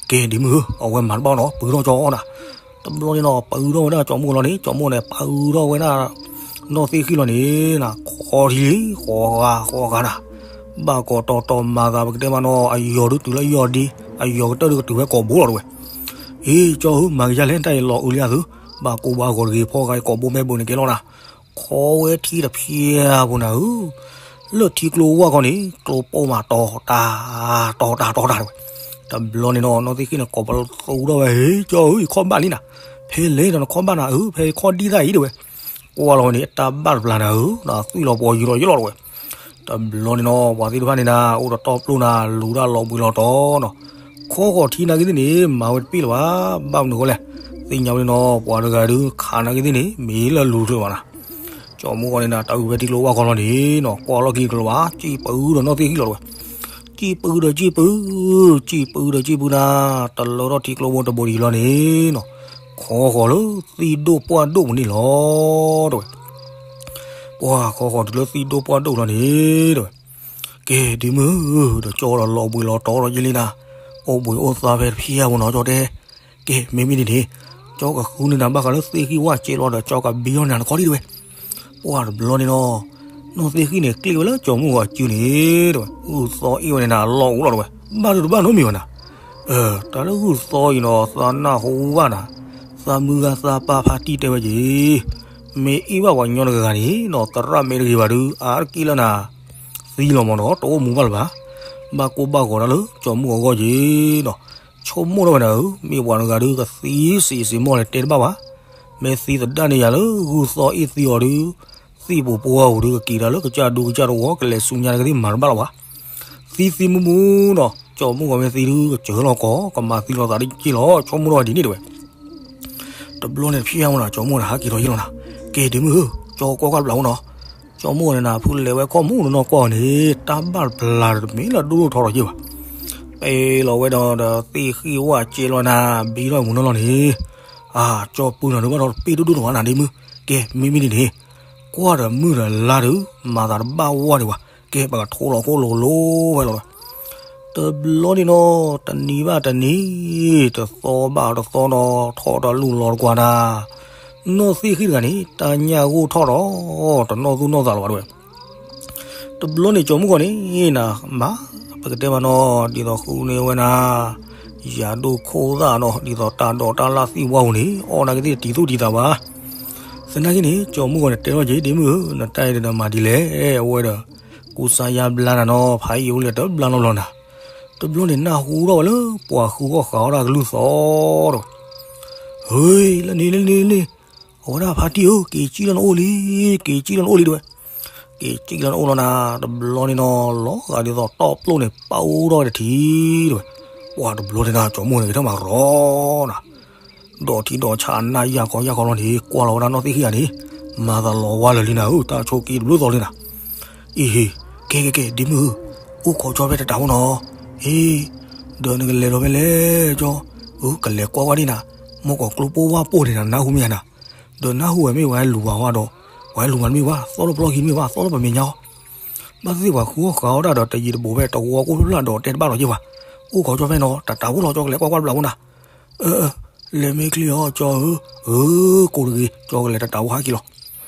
က့ၤဒ့မုၢ်ဧၢ, အဝဲမၤတဘၣ်နီၤ ပှ့ၤထီၣ်ကၠီအီၣ်နၤ, တဘျီန့ၣ်နီၤ ပှ့ၤထီၣ်ဝဲဒၣ်ကၠီမူၣ်လီၤန့ၣ် ကၠီမူၣ်န့ၣ် ပှ့ၤထီၣ်ဝဲဒၣ် နီၢ်သ့ၣ်ဃံၣ်လီၤန့ၣ်နၤ ခီထံလံ ဃီဂၤဃီဂၤနၤ, ဘၣ်ကိးတီၤတီၤမၤသးပကတဲမးနီၤ အယီၤဒုးတုၤလၢယီၢ်ဒ့ အယီၤကတၢၢ်ဒုးကတုၤဝဲကိာ်ဘိလီၤတဲဝဲ, အ့ ကၠီဧၢ မၤကယၤလဲၣ် တၢ်အံၤလီၤအုးလံအသု, ဘၣ်ကိၢ်ဘၣ်ဂီၤတဂ့ၤ ဖီဂၤအံၤကိာ်ဘိမဲာ်ဘၢၣ်န့ၣ်ကဲလီၤနၤ, ခီဝဲထံတဖျဲးဖိနၤဧၢ, လၢထံကျိဝၢ်ခီန့ၣ် ကျိပိၢ်မးတီၤတၢ် တီၤတၢ်တီၤတၢ်တဲဝဲ, တဘျီန့ၣ်နီၤ နီၢ်သ့ၣ်ဃံၣ်န့ၣ် ကိးပသူထီၣ်ဝဲ ဟ့ ကၠီဧၢ ယခီၣ်ဘၣ်လံနၤ, ဖဲလဲၣ်ဒီးနခီၣ်ဘၣ်နၤဧၢ ဖဲယခီၣ်ဒံၣ်သၣ်အံၤတဲဝဲ, ကွၢ်လီၤဝဲန့ၣ် တၢ်ဘၣ်တပျၢ်နၤဧၢ, နသွံၣ်လီၤပှီၤယုာ်လီၤယလီၤတဲဝဲ, တဘျီန့ၣ်နီၤ ပှၤသ့ၣ်တဖၣ်န့ၣ်နၤ အိၣ်ဒီးတီၢ်ပျိၢ်နၤ လူၤတၢ်လီၤဘှံးလီၤတီၤနီၤ, ခီဃီၤထံနာ်က့သ့ၣ်န့ၣ် မၤဝဲတပ့ၣ်လၢၤဘၣ်, ဘၣ်မနုၤဃိလဲၣ်, သ့ၣ်ညါဝဲန့ၣ်နီၤ ပှၤတဂၤဒုးခးနာ်က့သ့ၣ်န့ၣ် မ့ၢ်လၢလူၤတချုးဘၣ်နၤ, ကၠီမူၣ်အီၤန့ၣ်နၤ တၢ်အုၣ်ဖဲထံကျိဝၢ်ခီလီၤန့ၣ်နီၤ ကွၢ်လီၢ်ခံကလီၤဘၣ် စံၣ်ပူၤဒီးနီၢ်သ့ၣ်ဃံၣ်လီၤတဲဝဲ, စံၣ်ပူၤဒီးစံၣ်ပူၤ, စံၣ်ပူၤဒီးစံၣ်ပူၤနၤ, တလၢထီၣ်ထံကျိဖိတဘိဒံးလီၤန့ၣ်နီၤ, ခီဃီၤလၢသံၣ်ဒိၣ်ပှၢ်ဒိၣ်ပူၤန့ၣ်လီၤ တဲဝဲ, ပှၢ်ခီဃီၤတုၤလၢသံၣ်ဒိၣ်ပှၢ်ဒိၣ်လီၤန့ၣ်တဲဝဲ, ကဲဒ့မုၢ်ဧၢ, ဒီးကၠီဒီးလီၤဘှံးလီၤတီၤဒီးယလံနၤ, အိၣ်ဘှံးအိၣ်သါဖဲတဖျဲးဖိနီၤ ကၠီတဲ, ကဲမ့မ့ၢ်ဒ်န့ၣ်, ကၠီကဃုန့ၢ်နၤဘၣ်ဃးလၢသ့ၣ်ဃံၣ်ဝၣ်စဲးလီၤဒီး ကၠီကဘံထီၣ်နၤနခီဒံးတဲဝဲ, ပှၢ်တဘျီန့ၣ်နီၤ, နီၢ်သ့ၣ်ဃံၣ်န့ၣ် ကျ့ၣ်ဝဲလၢကၠီမူၣ်အစုန့ၣ်တဲဝဲ, ဂုၢ်သီအ့ၣ်ဝဲန့ၣ်နၤ အလီၢ်အိၣ်လီၤတဲဝဲ, ဘၣ်ဒိတဘၣ်နီတမံၤဘၣ်နၤ, တၢ်လၢဂုၢ်သီအံၤနီၤ သးနၢ်ဟူဘၣ်နၤ, သးမုၢ်ဂၤသးပၢ်ဖါတံၢ်တဲဝဲက့ၤ, မ့ၢ်အ့ၣ်ဘၣ်ပှၤကညီတဂၤဂၤန့ၣ်နီၤ သရၣ်မ့ၢ်တဂ့ၤဘၣ်ဒုး အါတက့ၢ်လၢနၤ သံလီၤမးနီၤ တအိၣ်မူဘၣ်လၢၤဘၣ်, ဘၣ်ကိၢ်ဘၣ်ဂီၤတၢ်လၢကၠီမူၣ်အဂီၢ်က့ၤနီၤ, ဆိကမိၣ်ထီၣ်ဝဲနၤဧၢ, မ့ၢ်ပှၤတဂၤဒုးကသံစံးစံးမီၢ်န့ၣ်တဲတဘၣ်ဘၣ်, မ့ၢ်သံသဒၣ်န့ၢ်ယၤလၢဂုၢ်သီအ့ၣ်သံအီၤဒုး, သံၣ်ပူၤပှၢ်ပူၤဒုးကက့ၤတၢ်လၢကစၢ်ဒူကစၢ်တဝီကလဲၤဆူညါတကသ့ၣ်မၤတဘၣ်လၢၤဘၣ်, သံသံမူမူနီၤ ကၠီမူၣ်ဂီၤမ့ၢ်သံဒုး ကစၢၢ်လီၤကီး ကမၤသံလီၤသးတက့ၢ်လီၤ ကၠီမူၣ်ထီၣ်ဝဲဒ်န့ၣ်တဲဝဲ, တဘျီန့ၣ်ဖျဲၣ်မူနီၤ ကၠီမူၣ်န့ၣ် ဟးက့ၤထီၣ်ယ့ၢ်လီၤနၤ, ကဲဒ့မုၢ်ဧၢ ကၠီကွၢ်ကွၢ်တဘျီမူနီၤ, ကၠီမူၣ်န့ၣ်နၤ ဖုလဲၤဝဲခီၣ်မူနီၢ်နီၢ်ကွၢ်န့ၣ် တၢ်ဘၣ်တပျၢ်တမ့ၢ်လၢဒိၣ်ဒိၣ်ထီထီၣ်ယ့ၢ်ဘၣ်, ပ့ၤလီၤဝဲဒီးဒီးသ့ၣ်ဃံၣ်ဝၣ်စဲးလီၤနၤ ဘံထီၣ်မူနီၢ်လီၤန့ၣ်, အၢ ကၠီပုၢ်နၤဒုးဘၣ်ထီၣ်တပ့ၢ်ဒိၣ်ဒိၣ်ထီၣ်ဘၣ်နၤဒ့မုၢ်, ကဲမ့မ့ၢ်ဒ်န့ၣ်, ကွၢ်ဒီးမုၢ်ဒီးလါဒုး မၤသးတဘၣ်ဝါဒံးဘၣ်, ကဲပကထိလီၤခိၣ်လိၤလိၤဝဲလီၤ, တဘျီန့ၣ်နီၤ တနံၤဘၣ်တနံၤ, တသီဘၣ်တသီနီၤ ထီၣ်တၢ်လူၢ်လီၤတကွၢ်နၤ, နီၢ်သ့ၣ်ဃံၣ်တဂၤန့ၣ် တၢ်ညၣ်ဂိၢ်ထီၣ်ဒီး တနီၣ်သူၣ်နီၣ်သးလၢၤဘၣ်တဲဝဲ, တဘျီန့ၣ်ကၠီမူၣ်ဂီၤန့ၣ်နၤ မၤ ပကတဲမးနီၤ ဒ်သိးဃုန့ၢ်ဝဲနၤ ယၤဒိၣ်ခိၣ်သၣ်နီၤ ဒ်သိးတၢ်ဒိးတၢ်လၢ်သံၣ်ဝါပူၤန့ၣ် အီၣ်နာ်က့သ့ၣ်တံၤသူၣ်တံၤသးဘၣ်, သနာ်က့န့ၣ် ကၠီမူၣ်ဂီၤန့ၣ် တဲထီၣ်က့ၤဒ့မုၢ်ဧၢ နတၢ်အံၤဒီးမၤဒ်လဲၣ် အဝဲဒီး ကူစါယါဘျါနၤနီၤ ဖးယံာ်အိၣ်လံတဘျါနီတဘျီနၤ, တဘျီန့ၣ်နၢ်ဟူထီၣ်ဝဲလၢ ပှၤဃုအီၣ်ဃုအီတၢ်ကလုၢ်သီၣ်ဒီး ဟ့ လၢန့ၣ်လၢန့ၣ်လၢန့ၣ်, အဝဲဒၣ်ဖါတံၢ်ဧၢ က့ၤစံၣ်လၢနအိၣ်လံ, က့ၤစံၣ်လၢနအိၣ်လံတဲဝဲ, က့ၤစံၣ်လၢနအိၣ်လီၤနၤ, တဘျီန့ၣ်နီၤ လီၤဂာ်ဒ်သိးတီၢ်ပျိၢ်န့ၣ် ပာ်အိၣ်ထီၣ်ဝဲတထံၣ်တဲဝဲ, ပှၤတဘျီန့ၣ်နၤ ကၠီမူၣ်န့ၣ်ကထၢၣ်မၤရီနၤ, ဒီးထံဒီးဆးနၢ်ယၢ်ကီယၢ်ကီလီၤန့ၣ် ကွၢ်လီၤဝဲဒၣ်နီၢ်သ့ၣ်ဃံၣ်ဂၤန့ၣ်, မၤသးလီၤဝါလၢာ်လံနၤဧၢ တၢ်ဆိးက့တဘျုးသီလံနၤ, အ့ဟ့ ကဲကဲကဲ ဒ့မုၢ်ဧၢ, အိၣ်ခိးကၠီဖဲတတးဖိနီၤ, အ့ ဒီးနကလဲၤဒီးဖဲလဲၣ်ကၠီ, အၢ ကလဲၤကွၢ်ကွၢ်ဒံးနၤ, မ့ၢ်ကီးကျိပိၢ်ဝၣ်ပိၢ်န့ၣ်နၤ နၢ်ဟူမ့ၢ်ဧါနၤ, ဒီးနၢ်ဟူဝဲမ့ၢ်ဝဲလူၤဘၣ်ဝဲဒီး, ဝဲလူၤမၤတမ့ၢ်ဘၣ် သီၣ်လၢပျီၢ်ခံတမ့ၢ်ဘၣ် သီၣ်လၢပမဲာ်ညါအီၤ, ဘၣ်သ့ၣ်သ့ၣ်ပှၤဃုအီၣ်ဃုအီတၢ်ဒီးတယံာ်တဘူးဖဲတဝီကိၢ်ဖျၢၣ်ဖျၢၣ်ဒီးတဲတဘၣ်လီၤက့ၤဘၣ်, အိၣ်ခိးကၠီဖဲနီၤ တတးဖိလီၤကၠီကလဲၤကွၢ်ကွၢ်တဘျီဖိနၤ, အၢ အၢ လဲၤမ့ၢ်ချ့အီၤ ကၠီဧၢ. အၢ ကိးတဂ့ၤ, ကၠီကလဲၤတတးဝါဟးက့ၤလီၤ.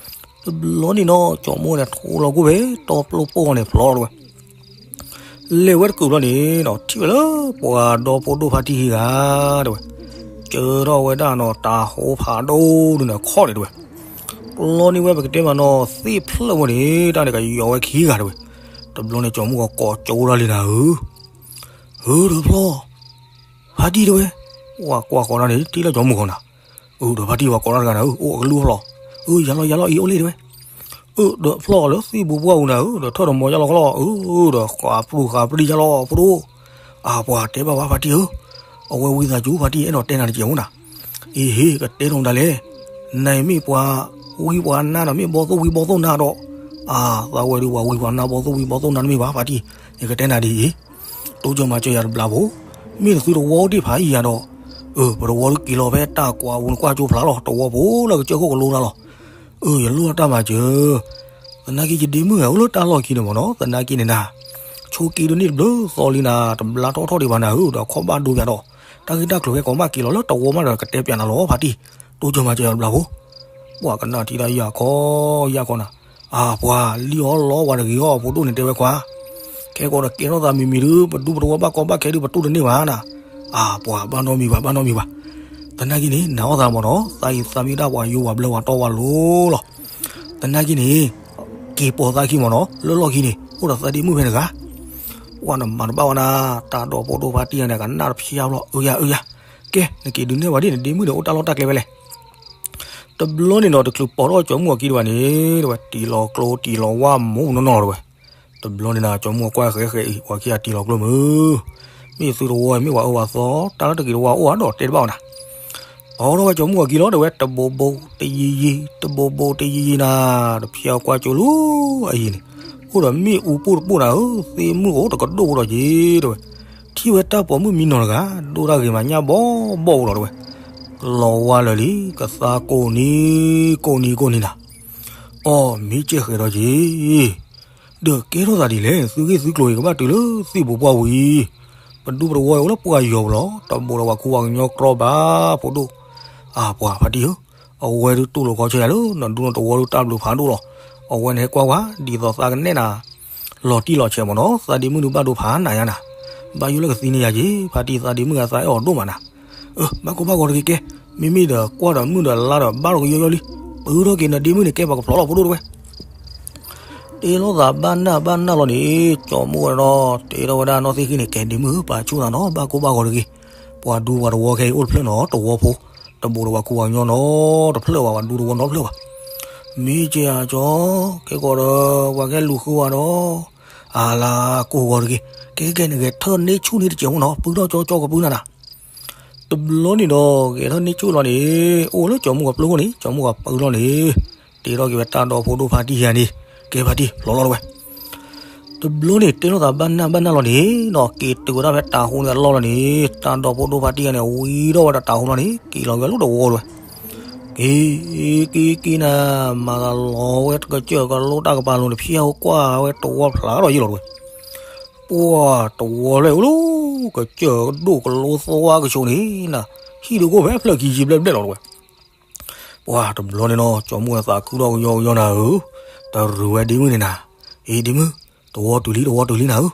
တဘျီန့ၣ်နီၤ ကၠီမုၢ်ဂီၤန့ၣ် ထိလီၤကွံာ်ဝဲ တီပျိၢ်ပိၢ်ဂီၤန့ၣ် ဖျီလီၤတဝဲ. လဲၤဝဲတကုာ်ဘျီန့ၣ်နီၤ ထံၣ်ဝဲလၢပှၤဒီဖိဒိၣ်ဖါတံၢ်ခံဂၤတဝဲ, ကၢထီၣ်ဝဲဒၣ်နီၤ တၤဟိဖးဒိၣ်ဒုန့ၣ် အခီၣ်န့ၣ်တဝဲ, လီန့ၢ်ဝဲပကတဲမးနီၤ သ့ၣ်ဖျၢၣ်ဝဲန့ၣ် တၢ်န့ၣ်ကယီၤဝဲခံဂၤတဝဲ. တဘျီန့ၣ် ကၠီမုၢ်ဂီၤကိးကၠိဒၣ်လံနၤဧၢ. ဧၢ ဒီးဖျီၣ် ဖါတံၢ်တဝဲ, ဝၤကွၢ်ဃီၤဒၣ်န့ၣ် တ့လၢကၠီမုၢ်ဂီၤနၤ. အၢ ဒီးဖါတံၢ်ဝၤကိးဒၣ်တဂၤနၤဧၢ, အိၣ်အကလူၢ်ဖျီၣ်, အၢ ယၤလီၤ ယၤလီၤ အံၤအိၣ်လံတဝဲ. အၢ ဒီးဖျီၣ်လၢသ့ၣ်ဘိပှၢ်ပူၤနၤဧၢ, ဒီးထၢၣ်တမီၤယါလီၤခီလီၤ, အၢ ဒီးဃးပြူဃးပြံယါလီၤ ဖိဒိၣ်. အၢ ပှၤတဲဘၣ်ဝဲဖါတံၢ်ဧၢ, အဝဲဝံသးစူၤ ဖါတံၢ်အဲၣ်ဒိးတဲနၤတကဲးမ့ၢ်နၤ. အ့ဟ့ ကတဲထီၣ်မတၤလဲၣ်, နမ့ၢ်ပှၤဝံပှၤနါဒီး မ့ၢ်ဘီသိၣ်ဝံဘီသိၣ်နါဒီး, အၢ သးဝဲဒုးပှၤဝံပှၤနါဘီသိၣ်ဝံဘီသိၣ်နါတမ့ၢ်ဘၣ် ဖါတံၢ်, ယကတဲနၤဒ်အံၤ, တိစၢၤမၤစၢၤယၤတဘျီဖိ, မ့ၢ်နသုတဝီအိၣ်တ့ၢ်ဖးယံၤယၤဒီး, အၢ ပတဝီဒုးက့ၤလီၤဖဲတၢ်ကွၢ်ပူၤနကွၢ်ကၠိဖျါလီၤ တဝီဖိလၢကစၢၢ်ခိၣ်ကလိတၢ်လီၤ. အၢ ယလိၣ်တၢ်မၤစၢၤ, သနာ်က့ယဒ့မုၣ်ဂၤအိၣ်လၢတၢ်လီၢ်ခံန့ၣ်မ့ၢ်နီၤ, သနာ်က့န့ၣ်နၤ, ဆိးက့ဒုးန့ၢ်တဘျုးသီလံနၤ, တဘျါထီၣ်ထီၣ်ဒံးဘၣ်နၤဧၢ, ဒီးခီၣ်ဘၣ်ဒိပၠးဒီး, တၢ်ဂ့ၢ်တၢ်ကျိၤဟဲကိးမးက့ၤလီၤလၢတဝီမးဒီးကတဲပၠးနၤလီၤ ဖါတံၢ်, တိစၢၤမၤစၢၤယၤတဘျီဖိ. ပှၤကနၣ်ထံၣ်တၢ်ယၤခီယၤခီနၤ, အၢ ပှၤလံၣ်အီၣ်လီအီၣ်ပှၤတဂ့ၤအီၣ် ဖိဒိၣ်န့ၣ်တဲဝဲခွါ, ခဲကီးဒီးကဲထီၣ်သးမံၤမံၤဒုး ပဒူပတဝီဘၣ်ကီဘၣ်ခဲဒုး ပတူၢ်တန့ၢ်ဘၣ်နၤ, အၢ ပှၤဘၣ်နီတမံၤဘၣ် ဘၣ်နီတမံၤဘၣ်. သနာ်က့န့ၣ် နာ်အီၣ်သးမ့ၢ်နီၤ, သးအံၤသးမ့ၢ်ဒၣ်ပှၤယိပှၤဘျၢပှၤတီပှၤလိၤလီၤ. သနာ်က့န့ၣ် က့ၤပိာ်သးခံမ့ၢ်နီၤ, လၢလီၢ်ခံန့ၣ် အိၣ်ဒီးသးဒ့မုၣ်ဖဲတဂၤ, ပှၤနမၤတဘၣ်ဝဲနၤ, တၢ်ဒီဖိဒိၣ်ဖါတံၢ်ယၤန့ၣ် ကနၣ်တဖျါဘျီ, အၢယၤ အၢယၤ, ကဲ နက့ၤဒုးနဲၣ်ဝဲဒ်နဒ့မုၣ်န့ၣ် အိၣ်တၢ်လီၢ်တၢ်ကျဲဖဲလဲၣ်. တဘျီန့ၣ်နီၤ တချုးပိာ်ထီၣ်ကၠီမုၢ်အခံဒံးဘၣ်န့ၣ် တဝဲ တံၤလီၤကျိတံၤလီၤဝါမူးနီၢ်နီၢ်တဝဲ. တဘျီန့ၣ်နၤ ကၠီမုၢ်အကွၢ်ဃဲးဃဲးအံၤ ပှၤခံဂၤတံၤလီၤကျိမုၢ်, မ့ၢ်သုတဝီ မ့ၢ်ပှၤအၢပှၤသီ, တၢ်လၢတဂ့ၤတဝါအိၣ်အါဒီးတဲတဘၣ်အီၤနၤ. ပိာ်ထီၣ်ဝဲကၠီမုၢ်အခံလီၤ တဝဲ တဘိဘိတယံၤယံၤ တဘိဘိတယံၤယံၤနၤ, တဖျါကွၢ်ကၠိလၢအယံၤန့ၣ်, အိၣ်ဒီးမ့ၣ်အူပိၢ်တပိၢ်နၤဧၢ, သ့ၣ်မုၢ်အိၣ်တကဒိၣ်ဒီးက့ၤတဝဲ. ထံၣ်ဝဲတၢ်ပိာ်မုၣ်မံနီၤတဂၤ ဒိၣ်တၢ်ဂ့ၤမးညၣ်ဘီဘီအိၣ်လီၤတဝဲ. လီၤဝါလၢာ်လံ ကသါကိးနံၤကိးနံၤကိးနံၤနၤ. အီ မ့ၢ်ကဲဃဲၤဒီးက့ၤ, ဒီးကဲထီၣ်သးဒ်လဲၣ်, သုဂ့ၢ်သုကျိၤအံၤ ကဘၣ်တုၤလၢသ့ၣ်ဘိပှၢ်ပူၤအံၤ, ပဒူပတဝီအံၤအိၣ်လၢပှၢ်ယီၤပူၤလီၤ, တဘိးဒီးပှၤခူပှၤကညီကြီဘၣ် ဖိဒိၣ်. အၢ ပှၤဖါတံၢ်ဧၢ, အဝဲဒုးတူၢ်လိာ်ခီဆၢယၤလၢ နဒူနတဝီဒုးတၢ်ဘျုးဖးဒိၣ်လီၤ. အဝဲန့ၣ်ဟဲကွၢ်ဝဲ ဒ်သိးသးကနဲၣ်နၤ လီၤတံၢ်လီၤဆဲးမ့ၢ်နီၤ, သးဒ့မုၣ်ဒုးဘၣ်ဒိဖးနၤယါနၤ, ဘၣ်ယိၣ်လၢကသံန့ၢ်ယၤက့ၤ, ဖါတံၢ်သးဒ့မုၣ်ဂၤသးအဲၣ်အီၤဒိၣ်မးနၤ. အၢ ဘၣ်ကိၢ်ဘၣ်ဂီၤတဂ့ၤကဲ, မ့မ့ၢ်ဒီးကွၢ်ဒီးမုၢ်ဒီးလါဒီးဘၣ်လီၤကယီယီလံ, ပၢထီၣ်က့ၤနဒ့မုၣ်န့ၣ် ကဲပှၤကဖျိးလီၤဖိဒိၣ်တဝဲ. တ့လိာ်သးဘၣ်နၢ်ဘၣ်နၢ်လီၤန့ၣ်, ကၠီမုၢ်ဝဲဒီး တ့ထီၣ်ဝဲဒၣ်နီၢ်သ့ၣ်ဃံန့ၣ်, ကဲဒ့မုၣ်ဧၢ, ပာ်ဆူၣ်သးနီၤ, ဘၣ်ကိၢ်ဘၣ်ဂီၤတဂ့ၤ, ပှၤဒူပှၤတဝီခဲအံၤအိၣ်တဖျၢၣ်နီၤ, တဝီဖိ, တဘိးဒီးပှၤခူပှၤကညီနီၤ, တဖျၢၣ်ဘၣ် ပှၤဒူတဝီနီတဖျၢၣ်ဘၣ်. မ့ၢ်ကဲဧါကၠီ, ခဲကီးဒီး ပှၤကဲလူၤဃုဝဲဒီး, အလါ ကိၢ်ဂီၤတဂ့ၤ, ကဲကဲ နဂဲၤထၢၣ်န့ၢ်ဆူၣ်န့ၢ်တစဲးမ့ၢ်နီၤ, ပုၢ်ထီၣ်ကၠီကၠီကပုၢ်နၤနၤ. တဘျီန့ၣ်ဒီး ဂဲၤထၢၣ်န့ၢ်ဆူၣ်လီၤန့ၣ်, အိၣ်လၢကၠီမုၢ်ဂီၤပျိၢ်ခိၣ်န့ၣ်, ကၠီမုၢ်ဂီၤပၢလီၤန့ၣ်, တ့ထီၣ်က့ၤဝဲတၢ်ဒီဖိဒိၣ်ဖါတံၢ်ယၤန့ၣ်, ကဲဖါတံၢ်ဖျိးလီၤတဝဲ. တဘျီန့ၣ် တ့ထီၣ်သးဘၣ်နၢ်ဘၣ်နၢ်လီၤန့ၣ်နီၤ, က့ၤတုၤဝဲဒၣ်ဖဲတၤဟိန့ၣ်အလီၢ်လီၤန့ၣ်, တၢ်ဒီဖိဒိၣ်ဖါတံၢ်ယၤန့ၣ် ဝံၤထီၣ်ဝဲဒၣ်တၤဟိလီၤန့ၣ်, က့ၤလီၤဝဲလၢတဝီတဝဲ. က့ၤ က့ၤက့ၤနၤ, မၤသးလီၤဝဲတကစၢၢ်ကလိတၢ်ကပၤလိၤန့ၣ်, ဖၠါဟိကွၢ်ဝဲတဝီဖျါထီၣ်ယံာ်လီၤတဝဲ. ပှၤတဝီလၢအိၣ်လၢ ကစၢၢ်ဒိၣ်ကလိသဝါကဆိးန့ၣ်နၤ, ဟံၣ်ဒုးကိၢ်ဖဲဖျၢၣ်ခံယံာ်ဘျဲၣ်ဘျဲၣ်လီၤတဝဲ. ပှၤတဘျီန့ၣ်နီၤ, ကၠီမုၢ်အသးခုထီၣ်ကယီကယီနၤဧၢ, တရူးဝဲဒ့မုၣ်န့ၣ်နၤ, အ့ ဒ့မုၣ်, တဝီတုၤလံ တဝီတုၤလံနၤဧၢ.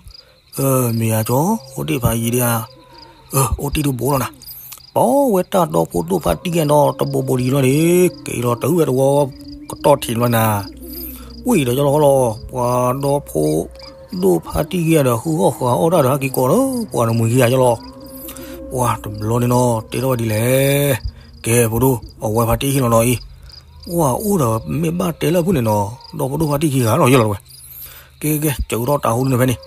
အၢ မ့ၢ်ဧါကၠီ, အိၣ်တ့ၢ်ဖးယံၤဒံးဧါ. အၢ အိၣ်တ့ၢ်တဘိလီၤနၤ. ပိာ်ဝဲတၢ်ဒီဖိဒိၣ်ဖါတံၢ်ယၤနီၤ, တဘိးဘိးတယံၤလီၤန့ၣ်, က့ၤလီၤတုၤဝဲတဝီကတီၢ်ထံးလီၤနၤ. ဝံၤဒီးကၠီလီၤဃီလီၤ, ပှၤဒီဖိဒိၣ်ဖါတံၢ်ယၤဒီး ဟုၣ်အီၣ်ဃုအီၣ်တၢ်ဒီး ဟဲက့ၤကိးဒီး ပှၤတမှံၤခံဂၤကၠီလီၤ. ပှၤတဘျီန့ၣ်နီၤ, တ့ထီၣ်ဝဲဒ်လဲၣ်. ကဲ ဖိဒိၣ်, အဝဲဖါတံၢ်ဟ့ၣ်လီၤနီၤအံၤ, ပှၤအိၣ်ဒီးမ့ၢ်ဘၣ်တဲလၢအဖုၣ်န့ၣ်နီၤ, ဒီဖိဒိၣ်ဖါတံၢ်ခံဂၤနီၤယလီၤတဝဲ. ကဲကဲကဲ, စၢးထီၣ်တၤဟိန့ၣ်ဖဲန့ၣ်.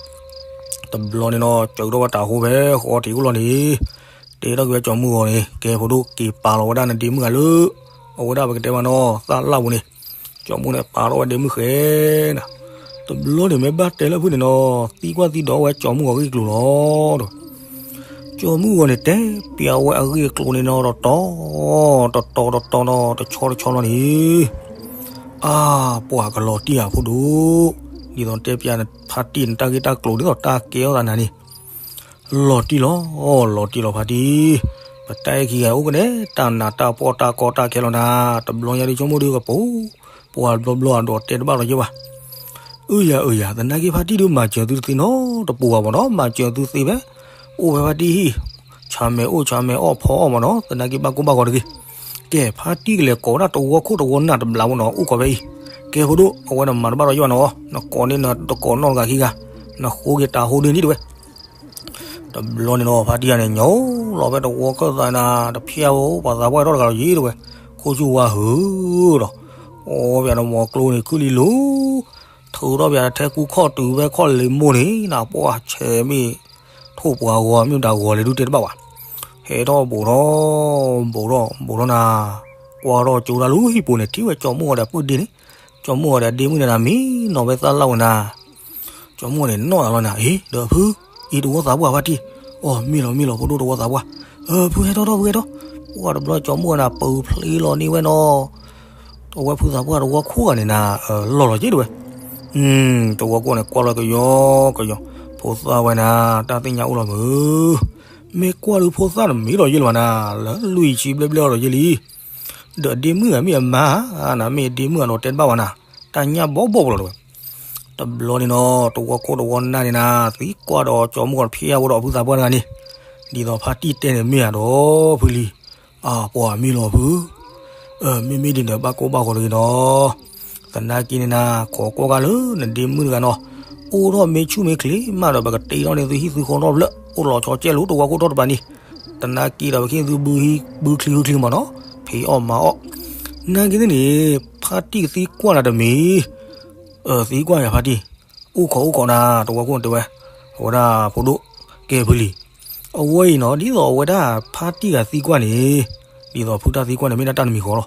တဘျီန့ၣ်နီၤ, စၢးထီၣ်ဝဲတၤဟိဖဲဃီထံးအိၣ်လီၤန့ၣ်, တ့ထီၣ်က့ၤဝဲကၠီမုၢ်ဂီၤန့ၣ်, ကဲ ဖိဒိၣ်, က့ၤပာ်လီၤဝဲဒၣ်နဒ့မုၣ်ဂၤလၢ အဝဲဒၣ်ပကတဲမးနီၤ, သၣ်လၣ်ပူၤန့ၣ်. ကၠီမုၢ်န့ၣ် ပာ်ထီၣ်ဝဲဒ့မုၣ်ဃဲနၤ. တဘျီန့ၣ် မ့ၢ်ဘၣ်တဲလၢဖုၣ်န့ၣ်နီၤ, သံကွၢ်သံဒိးဝဲကၠီမုၢ်ဂီၤဂ့ၢ်ကျိၤလီၤဒီး ကၠီမုၢ်ဂီၤန့ၣ် တဲပျးဝဲအဂ့ၢ်အကျိၤန့ၣ်နီၤ, တတီၤတတီၤတတီၤနီၤ, တဆီတဆီလီၤန့ၣ်. အါ, ပှၤကလီၤတံၢ်ဧါဖိဒိၣ်, ဒ်သိးတဲပျးဖါတံၢ်နတၢ်ဂ့ၢ်တၢ်ကျိၤ ဒ်သိးတၢ်ကဲထီၣ်သးနၤန့ၣ်, လီၤတံၢ်လီၤ, လီၤတံၢ်လီၤဖါတံၢ်. ပတၢ်အဲၣ်ခံဂၤအိၣ်ကနဲ တၢ်နးတၢ်ဖှီၣ်တၢ်ကီတၢ်ခဲလီၤနၤ, တဘျီညါဒုး ကၠီမိၢ်ဒုးကပိာ်, ပှၤဘျီဘျီအဒိးတဲတဘၣ်လီၤယဲဘၣ်. အုယၤအုယၤ သနာ်က့ဖါတံၢ်ဒုးမၤစၢၤသုတသ့နီတပူၤဘၣ်မ့ၢ်နီၤ, မၤစၢၤသုသ့ဖဲ အိၣ်ဖဲဖါတံၢ်ဟံၣ်, ဆၢမဲာ်အိၣ်ဆၢမဲာ်အီၣ်ဖီအီၣ်မ့ၢ်နီၤ, သနာ်က့ဘၣ်ကိၢ်ဘၣ်ဂီၤတဂ့ၤ. ကဲ ဖါတံၢ်ကလဲၤကိးဒၣ်တဝီခိၣ်တဝီနၢ်တဘျီမ့ၢ်နီၤ, အိၣ်ကိးဖဲအံၤ, ကဲဖိဒိၣ် အဝဲန့ၣ်မၤတဘၣ်လီၤယဲဘၣ်နီၤ, နကိးန့ၢ်နတကိးနီတဂၤခံဂၤ, နဃိက့ၤတၢ်ဟိဒ်န့ၣ်ဒ်ဝဲ တဘျီန့ၣ်ဒီး ဖါတံၢ်ဂၤန့ၣ် ညိလီၤဖဲတဝီခၢၣ်သးနၤ တဖျၢၣ်ဧိၤ ပှၤသးပှၢ်ထီၣ်တဂၤလီၤယဲတဝဲ, ခိၣ်ဆူၣ်ဝါဟုဒီး အီပၠးနမီၤကျိန့ၣ် ခုၣ်လံလိၤ, ထုးထီၣ်ပၠးထဲကူခီၣ်တုၤဖဲခီၣ်လ့မိၢ်န့ၣ် နပှၢ်ဆဲးမ့ၢ် ထိၣ်ပှၤဂီၤမ့ၢ်တၢ်ဂီၤလဲၤဒုးတဲတဘၣ်ဘၣ်. ဟဲထီၣ်ဘူးထီၣ် ဘူးထီၣ် ဘူးထီၣ်နၤ, ကွၢ်ထီၣ်ကၠိတၢ်လၢဟံၣ်ပူၤန့ၣ် ထံၣ်ဝဲကၠီမုၢ်ဂီၤဒီးအပုၢ်ဒ့န့ၣ်, ကၠီမုၢ်ဂီၤဒီးအဒ့မုၣ်န့ၣ်နၤ မံနီၤဖဲသၣ်လၣ်ဝဲနၤ ကၠီမုၢ်ဂီၤန့ၣ်နီၣ်သးလီၤနၤ, အ့ ဒီးဖု, အံၤတဝီသးပှၢ်ဖါတံၢ်, အီၤမ့ၢ်လီၤမ့ၢ်လီၤ ဖိဒိၣ်တဝီသးပှၢ်, ဖုဟဲထီၣ်ထီၣ်ဖုဟဲထီၣ်, ပှၢ်တဘျီကၠီမုၢ်ဂီၤနၤ ပူၤဖျ့လီၤန့ၢ်ဝဲနီၤ, တဝီဖုသးပှၢ်တဝီခိၣ်ဂၤန့ၣ်နၤ, လီၢ်လီၤက့တဝဲ, တဝီခိၣ်န့ၣ်ကွၢ်လီၤကယီကယီ, ဖိသၣ်ဝဲနၤ တၢ်သ့ၣ်ညါအိၣ်လီၤမုၢ်, မ့ၢ်ကွၢ်ဒုးဖိသၣ်တမံၤလီၤယဲလၢၤဘၣ်နၤ, လၢလွံၢ်ဆံဘျဲၣ်ဘျဲၣ်လီၤယဲလံ ဒီးအဒ့မုၣ်ဂၤမ့ၢ်အမါ, နမ့ၢ်အဒ့မုၣ်ဂၤဒီးတဲတဘၣ်ဘၣ်နၤ, တၢ်ညၣ်ဘီဘီပူၤလီၤတဝဲ, တဘျီန့ၣ်နီၤ တဝီခိၣ်တဝီနၢ်န့ၣ်နၤ သံကွၢ်ဒီးကၠီမုၢ်ဂီၤတဖျၢၣ်ဧိၤဒီးအဖုသးပှၢ်တဂၤန့ၣ်, ဒ်သိးဖါတံၢ်တဲန့ၣ်မ့ၢ်ဧါဒီးဖုလံ, အပှၤမ့ၢ်လီၤဖု, မ့မ့ၢ်ဒ်န့ၣ်ဘၣ်ကိၢ်ဘၣ်ဂီၤတဂ့ၤနီၤ, သနာ်က့န့ၣ်နၤ ခိးကွၢ်ကါလၢနဒ့မုၣ်တဂၤနီၤ, အိၣ်ထီၣ်မ့ၢ်ဆူၣ်မ့ၢ်ချ့မးဒီး ပကတ့ထီၣ်န့ၢ်သုဟံၣ်သုဃီထီၣ်ဖျၢၣ် အိၣ်လီၤဆီကဲလိာ်တဝီခိၣ်ထီၣ်တပၤန့ၣ်, သနာ်က့ဒီးပကဟ့ၣ်သုဘုဟံၣ်ဘုချံဟူချံမးနီၤ, ဖံးအီၣ်မၤအီၣ်, နာ်က့သ့ၣ်န့ၣ် ဖါတံၢ်ကသံကွၢ်နၤတမံၤ, သံကွၢ်ယၤဖါတံၢ်, အိၣ်ခိးအိၣ်ခိးနၤ တဝီခိၣ်န့ၣ်တဲဝဲ, အဝဲဒၣ်ဖိဒိၣ်, ကဲဖုလံ, အဝဲအံၤနီၤ ဒ်သိးအဝဲဒၣ်ဖါတံၢ်ဂၤသံကွၢ်န့ၣ်, ဒ်သိးဖုတၢ်သံကွၢ်န့ၣ် မ့ၢ်ဒၣ်တၢ်တမံၤဃီလီၤ,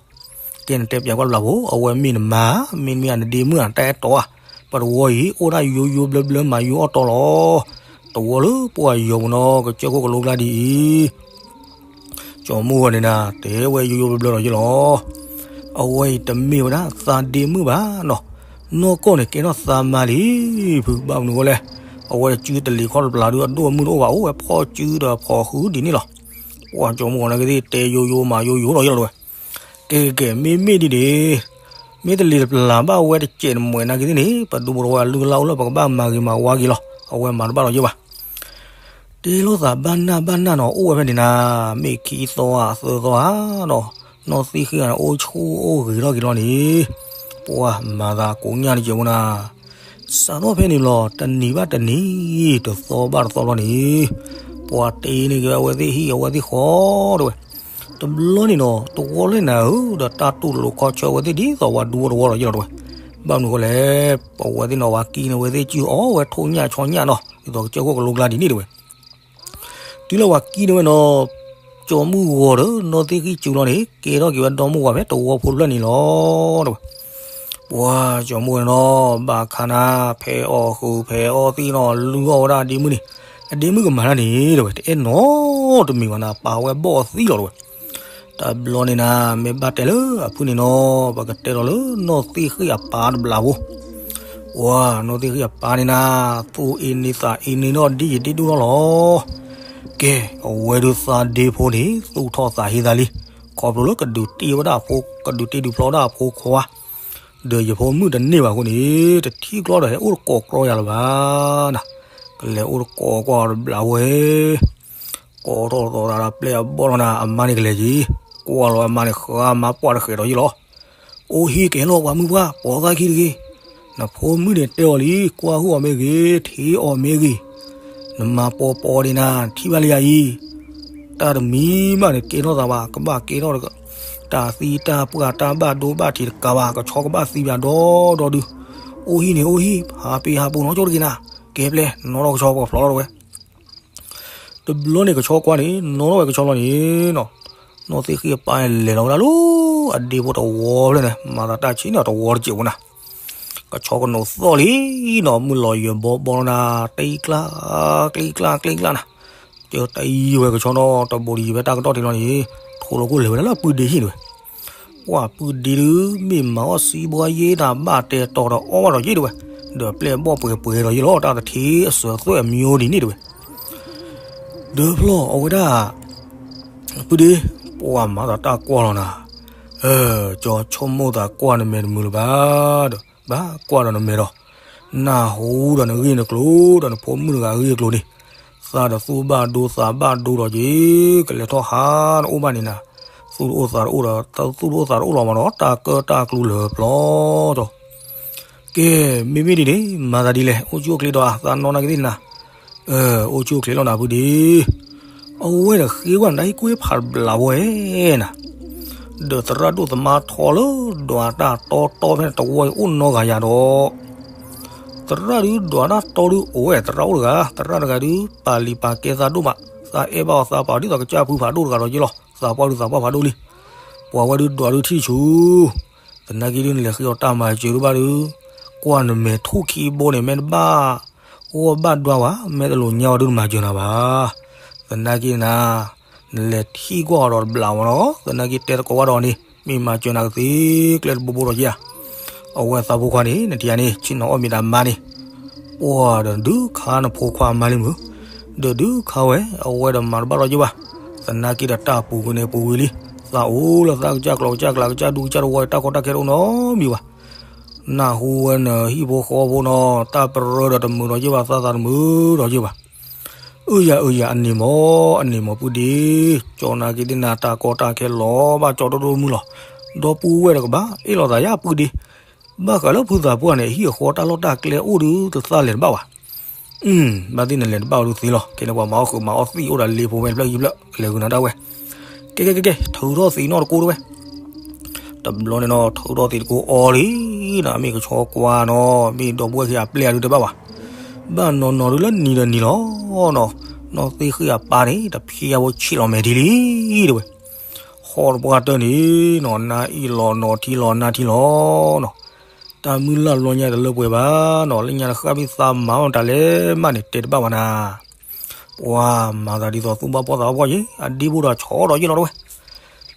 ကဲနတဲပၠးကွၢ်တဘျီဖိ အဝဲမ့ၢ်နမါ, မ့တမ့ၢ်နဒ့မုၣ်ဧါ တၢ်အဲၣ်တီဧါ, ပတဝီအံၤ အိၣ်ဒၣ်ယိယိဘျၢဘျၢမၤယိအီၣ်တီလီၤ, တဝီလၢပှၤယီၤပူၤနီၤ ကစၢၢ်ခိၣ်ကလိကျါဒ်အံၤ ကၠီမုၢ်ဂီၤန့ၣ်နၤ တဲဝဲယိယိဘျၢဘျၢလီၤယဲလီၤ, အဝဲအံၤတမ့ၢ်ဝဲဒၣ်သးဒ့မုၣ်ဘၣ်နီၤ, နီၢ်ကီၢ်န့ၣ်ကဲထီၣ်သးမါလံ, ဖုဘၣ်မနုၤဃိလဲၣ်, အဝဲတစုတလံၤခီၣ်တပျၢ်ဒုးအဒိၣ်အမုၢ်တအိၣ်ဘၣ် အိၣ်ဝဲဖီၣ်စုဒီးဖီၣ်ဃုဒ်န့ၣ်လီၤ, ပှၤကၠီမုၢ်ဂီၤနာ်က့သ့ၣ် တဲယိယိမၤယိယိလီၤယဲလီၤတဝဲ, ကဲကဲကဲ မ့မ့ၢ်ဒ်န့ၣ် မ့ၢ်တလံၤတပျၢ်ဘၣ်ဝဲတစဲးတမှဲးနာ်က့သ့ၣ်န့ၣ် ပဒူဖိတဝီအလုၢ်အလၢ်အိၣ်လၢ ပကဘၣ်မၤဂ့ၤမၤဝါက့ၤလီၤ, အဝဲမၤတဘၣ်လီၤယဲဘၣ် တ့လိာ်သးဘၣ်နၢ်ဘၣ်နၢ်နီၤ အိၣ်ဝဲဖဲန့ၣ်နၤ, မ့ၢ်ခံသီဧါသၢသီဧါနီၤ, နီၢ်သ့ၣ်ဃ့ၣ်ဂၤန့ၣ် အိၣ်ဆူၣ်အိၣ်ဂ့ၤထီၣ်က့ၤလီၤန့ၣ်, ပှၤမၤသးကိးညၣ်တစဲးဖိနၤ, စးထီၣ်ဖဲန့ၣ်ဘျီ တနံၤဘၣ်တနံၤ တသီဘၣ်တသီလီၤန့ၣ်, ပှၤတ့န့ၢ်က့ၤဝဲသ့ၣ်ဟံၣ်အဝဲသ့ၣ်ဃီတဝဲ, တဘျီန့ၣ်နီၤ တဝီလၢနၤဧၢ ဒီးတၢ်တူၢ်လိာ်ခီဆၢဝဲသ့ၣ်ဒ်သိးပှၤဒူဖိတဝီလီၤယဲလီၤတဝဲ, ဘၣ်မနုၤဃိလဲၣ်, ပဝဲသ့ၣ်နီၤ ပှၤကံန့ၢ်ဝဲသ့ၣ် စုအီၣ်ဝဲထိၣ်ညၣ်ဆီညၣ်နီၤ ဒ်သိးကစၢၢ်ခိၣ်ကလိကျါဒ်န့ၣ်တဝဲ တုၤလၢပှၤကံန့ၢ်ဝဲနီၤ, ကၠီမုၢ်ဂီၤဒီးနီၢ်သ့ၣ်ဃ့ၣ်စုလီၤန့ၣ် ကဲထီၣ်က့ၤဝဲဒီမုၢ်ဝၤဖဲတဝီဖိဖျၢၣ်န့ၣ်လီၤတဝဲ, ပှၤကၠီမုၢ်ဂီၤနီၤ ဘၣ်ခါနၤ ဖဲးအီၣ်ဃုာ်ဖဲးအီၣ်သံနီၤ လုၢ်အီၣ်ဝဲဒၣ်အဒ့မုၣ်န့ၣ်, အဒ့မုၣ်ကမၤတၢ်န့ၣ်တဝဲ တအဲၣ်နီတမံၤဘၣ်နၤ ပာ်ဝဲဘီၣ်အသံလီၤတဝဲ တဘျီန့ၣ်နၤ မ့ၢ်ဘၣ်တဲလၢအဖုန့ၣ်နီၤ ပကတဲဒီးလၢနီၢ်သ့ၣ်ဃ့ၣ်အပၢ်တဘျီဖိ, ပှၤနီၢ်သ့ၣ်ဃ့ၣ်အပၢ်န့ၣ်နၤ, သူၣ်အ့န့သးအ့န့နီၣ်ဒ်ယတ့ဒိၣ်ထီၣ်လီၤ, ကဲ, အဝဲဒုးသးဒ့ဖိန့ၣ် သူၣ်ထီၣ်သးဟ့သးလံ, ခီဖျိလၢကဒုးတ့ဝဲဒၣ်အဖိ, ကဒုးတ့ဒုးဖျီဝဲဒၣ်အဖိခွါ, ဒီးယဖိမုၣ်တန့ၢ်ဘၣ်အဃိန့ၣ် တထံၣ်ကျီဒီးဟဲအိၣ်တကိးကြီယၤလၢၤဘၣ်နၤ, ကလဲၤအိၣ်တကိးကွၢ်တဘျီဝဲ ကိးထီၣ်သီတၢ်ဒီးပျဲၢ်အဘီၣ်လီၤနၤ အမါန့ၣ်ကလဲၤက့ၤ, ကွၢ်လီၤအမါန့ၣ်ဃါမါပှၢ်တဃဲးဒီးယဲလီၤ, အိၣ်ဟံၣ်ကဲလီၤပှၤမုၢ်ပှၢ် ပိာ်သၣ်ခံတဂ့ၤ, နဖိမုၣ်န့ၣ်တဲအီၤလံ ကွၢ်ဟုၣ်အီၤမ့ၢ်ဂ့ၤ ထံအီၤမ့ၢ်ဂ့ၤ, နမၤပိာ်ပိာ်န့ၣ်နၤ ထံၣ်ဘၣ်လံယၤအံၤ, တၢ်တမံၤမးန့ၣ်ကဲထီၣ်သးဘၣ် ကဘၣ်ကဲထီၣ် တၢ်သံတၢ်ပှၢ်တၢ်ဘၣ်ဒိဘၣ်ထံးတကးဘၣ် ကဆီကဘၣ်သံဘၣ်ဒီဒီဒု, အိၣ်ဟံၣ်န့ၣ်အိၣ်ဟံၣ် ဟးပ့ၤဟးပူၤနီကၠိတဂ့ၤနၤ, ကဲပျဲၢ် နီၣ်ထီၣ်ကဆီပကဖျီထီၣ်တဝဲ တဘျီန့ၣ်ကဆီကွၢ်န့ၣ် နီၣ်ထီၣ်ဝဲကဆီလီၤန့ၣ်နီၤ, နီၢ်သ့ၣ်ဃ့ၣ်အပၢ်လဲၤလီၤဝဲဒၣ်လၢ အဒ့ဖိတဝီဖျၢၣ်န့ၣ် မၤသးတၢ်ဆံးန့ၣ်တဝီတစဲးဖိနၤ, ကဆီကနိးသီၣ်လံနီၤ မုၢ်လီၤယၢၤဘီဘီလီၤနၤ တံကျါ ကျံကျါကျံကျါနၤ, ကတယံၤဝဲကဆီနီၤ တဘိးတယံၤဝဲတၢ်ကတီၢ်ထံလီၤန့ၣ် ထိးလီၤကိၣ်လဲၤဝဲဒၣ်လၢအပုၢ်ဒ့ဟံၣ်တဝဲ ပှၢ်ပုၢ်ဒ့ဒုး မ့ၢ်မၤအီၣ်စံဘှါယ့တၢ်ဘၣ်တဲတီၤဒီးအီၣ်ဘၣ်ဒီးယ့တဝဲ, ဒီးပျဲၢ်ဘီၣ်ပှဲၤပှဲၤဒီးယ့လီၤ တၢ်တထံအစၢၤသွဲၣ်အမံၤဒ်န့ၣ်တဝဲ, ဒီးဖျီၣ်အဝဲဒၣ် ဖုဒ့, ပှၤမၤသးတၢ်ကွၢ်လီၤနၤ, ကၠီဆိကမိၣ်သးကွၢ်နမဲာ်တမုာ်လၢၤဘၣ်ဒီး ဘၣ်ကွၢ်ဒီးနမဲာ်ဒီး, နၢ်ဟူဒီးနဂ့ၢ်နကျိၤဒီးနဖိမုၣ်တဂၤအဂ့ၢ်အကျိၤန့ၣ်, သးဒီးသူၣ်ဘၣ်ဒိသးဘၣ်ဒိဒီးက့ၤ ကလဲၤထီၣ်ဟးနအိၣ်ဘၣ်န့ၣ်နၤ, သူၣ်တအိၣ်သးတအိၣ်ဒီး သူၣ်တအိၣ်သးတအိၣ်လီၤမးဒီး တၢ်ကၢတၢ်ကျူလၢာ်ပျီဒီး ကဲ, မ့မ့ၢ်ဒ်န့ၣ် မၤသးဒ်လဲၣ်, အိၣ်ဆူၣ်အိၣ်ချ့ဒီး သးနီၢ်နာ်က့ၤသ့ၣ်နၤ, အိၣ်ဆူၣ်အိၣ်ချ့လီၤနၤဖုဒ့, အဝဲဒီးဃ့ကွၢ်နတၢ်ဟံၣ်ကွ့ဖးတဘျးဝဲနၤ, ဒီးသရၣ်ဒိၣ်သမါထီလၢဒွးတၢ်တီတီဖဲန့ၣ်တဝီအံၤအိၣ်နီတဂၤယၤဒီး, သရၣ်ဒုးဒွးတၢ်တီဒုးအိၣ်ဝဲ သရၣ်အိၣ်တဂၤ, သရၣ်တဂၤဒုး ပာ်လံာ်ပာ်ကဲသးဒိၣ်မး, သးအဲၣ်ဘၣ်အီၤသးပာ်အီၤဒ်သိးကစၢ်ဖုဖးဒိၣ်တဂၤဒီးက့ၤလီၤ, သးပှၢ်ဒုးသးပှၢ်ဖးဒိၣ်လံ, ပှၤဝဲဒုးဒွးဒုးထံၣ်ဆူ သနာ်က့ဒုးနလဲၤဃ့အီၤတၢ်မၤစၢၤဒုးဘၣ်ဒုး, ကွၢ်နမဲာ်ထူၣ်ခံဘိန့ၣ် မ့ၢ်တဘၣ် အိၣ်ဘၣ်ဒွးဝဲ မ့ၢ်တလိာ်ညါဝဲဒုးနမၤစၢၤနၤဘၣ်, သနာ်က့နၤ, နလဲၤထံၣ်ကွၢ်အီၤဒီးတဘျးဝဲနီၤ, သနာ်က့တဲသကိးဘၣ်ဒီးန့ၣ် မ့ၢ်မၤစၢၤနၤကသ့ကျဲတဘိဘိဒီးက့ၤဧါ, အဝဲသးဖိခွါန့ၣ် နထံၣ်ဧါန့ၣ် ဆ့ၣ်နီၤအီၣ်မ့ၤတၢ်မါန့ၣ်, ပှၤဒီးဒုးခါနဖိခွါမါလံမုၢ်, ဒီးဒုးခါဝဲ အဝဲဒီးမၤတဘၣ်ဒီးက့ၤဘၣ်, သနာ်က့ဒီးတၢ်ပူၤကွံာ်န့ၣ်ပူၤကွံာ်လံ, သးအိၣ်လၢသးကစၢ်ကျီကစၢ်ကျး ကစၢ်ဒူကစၢ်တဝီ တၢ်ကီတၢ်ခဲတအိၣ်နီတမံၤဘၣ်, နၢ်ဟူဝဲနဟံၣ်ဖိဃီဖိနီၤ တၢ်ပရၢဒီးတမုာ်ဒီးက့ၤဘၣ် သးသးတမုာ်ဒီးက့ၤဘၣ်, အၢယၤအၢယၤ အန့ၣ်မး အန့ၣ်မး ပုၢ်ဒ့, ကၠီနာ်က့ၤသ့ၣ်နၤ တၢ်ကီတၢ်ခဲလီၤဘၣ်ကၠီဒိၣ်ဒိၣ်မုၢ်လီၤ, ဒီပုၢ်ဝဲၢ်ဒီးကဘၣ်အ့ၣ်လိာ်သးယါ ပုၢ်ဒ့, ဘၣ်ဃးလၢဖုသးပှၢ်န့ၣ် ဟံၣ်အဃီတၢ်လီၢ်တၢ်ကျဲအိၣ်ဒုးတသၣ်လဲၤတဘၣ်ဘၣ်, ဘၣ်သ့ၣ်နလဲၤတဘၣ်အီၤဒုးသ့လီၤ, ခဲန့ၣ်ပှၤမၤအီၣ်ဃုာ်မၤအီၣ်သံၣ်အိၣ်ဒီးလ့ဖိဝဲတဖျၢၣ်ယံၤဖျၢၣ် ကလဲၤဃုာ်နၤဒၣ်ဝဲ, ကဲကဲကဲကဲ ထုးထီၣ်သံးနီၣ်တကိးတဝဲ တဘျီန့ၣ်နီၤ ထုးထီၣ်သံးတကိးအီၤလံနီၤ, မ့ၢ်ကဆီကွၢ်နီၤ မ့ၢ်ဒီပုၢ်ဝဲၢ်ခံဂၤအပျဲၢ်အဒုးတဘၣ်ဘၣ်, ဘၣ်နီၤနီၤဒုးလၢနံၤဒီးနံၤလီၤနီၤ, နီၢ်သ့ၣ်ဃံၣ်အပၢ်န့ၣ် တဖျဲးဝဲဆံးလီၤမဲာ်ထံလံ တဝဲ, ဟီၣ်တပှၢ်တၢၢ်န့ၣ်နီၤ နါအ့ၣ်လီၤနီၤထံလီၤနါထံလီၤနီၤ, တၢ်မုၢ်လၢ်လီၤညါတလၢပှဲၤဘၣ်နီၤ လၢညါတဃၣ်မ့ၢ်သးမၤအီၣ်တၢ်လဲၣ်မးန့ၣ် တဲတဘၣ်ဘၣ်နၤ ပှၤမၤသးဒ်သိးသူၣ်ဘၣ်ဖှီၣ်သးဘၣ်ဖှီၣ်ယ့ၣ် အဒ့ဖိဒီးဆီဒီးယ့ၣ်လီၤတဝဲ,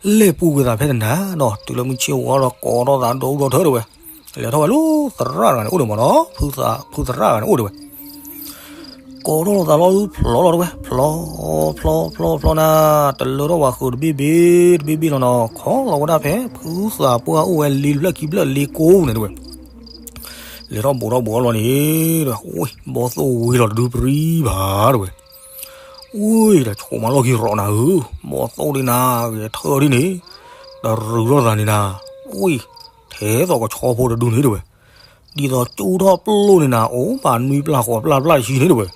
လဲၤပူၤကွံာ်သးဖဲတနၤနီၤ တုၤလၢမုၢ်ဆ့ၣ်ဝါဒီးကိးထီၣ်သးဒီးအူဒီးထၢတဝဲ, လဲၤထီၣ်ဝဲလၢသရၣ်တဂၤန့ၣ်အိၣ်ဒံးမးနီၤ ဖုသရၣ်တဂၤန့ၣ်အိၣ်ဒံးဝဲ, ကိးထီၣ်လီၤသးလီၤဖျီလီၤတဝဲ ဖျီ ဖျီ ဖျီ ဖျီနၤ, တလၢထီၣ်ဝဲဃုာ်တဘ့ၣ်ဘ့ၣ် တဘ့ၣ်ဘ့ၣ်လီၤနီၤ ခီလီၤဝဲဒၣ်ဖဲ ဖုသးပှၢ်အိၣ်ဝဲလ့တဖျၢၣ်ခံဖျၢၣ်လ့ကိးပူၤန့ၣ်တဝဲ လဲၤထီၣ်ဘူးထီၣ်ဘူးထီၣ်လီၤန့ၣ်, ဝံၤဘီသိၣ်ဝံၤလီၤတဒုပြံဘၣ်တဝဲ, ဝံၤဒီးဆိးမၤလီၢ်ခံရီးနၤဧၢ, ဘီသိၣ်ဒ်နၤ ဂဲၤထၢဒ်န့ၣ်, တရူးထီၣ်သးန့ၣ်နၤ, ဝံၤ ထဲသိးကဆီဖိတဒုန့ၣ်တဝဲ, ဒ်သိးကၠူထီၣ်ပျိၢ်န့ၣ်နၤ အိၣ်ဘၣ်နွံပျၢ်ဃိးပျၢ်ပျၢ်တဆံန့ၣ်တဝဲ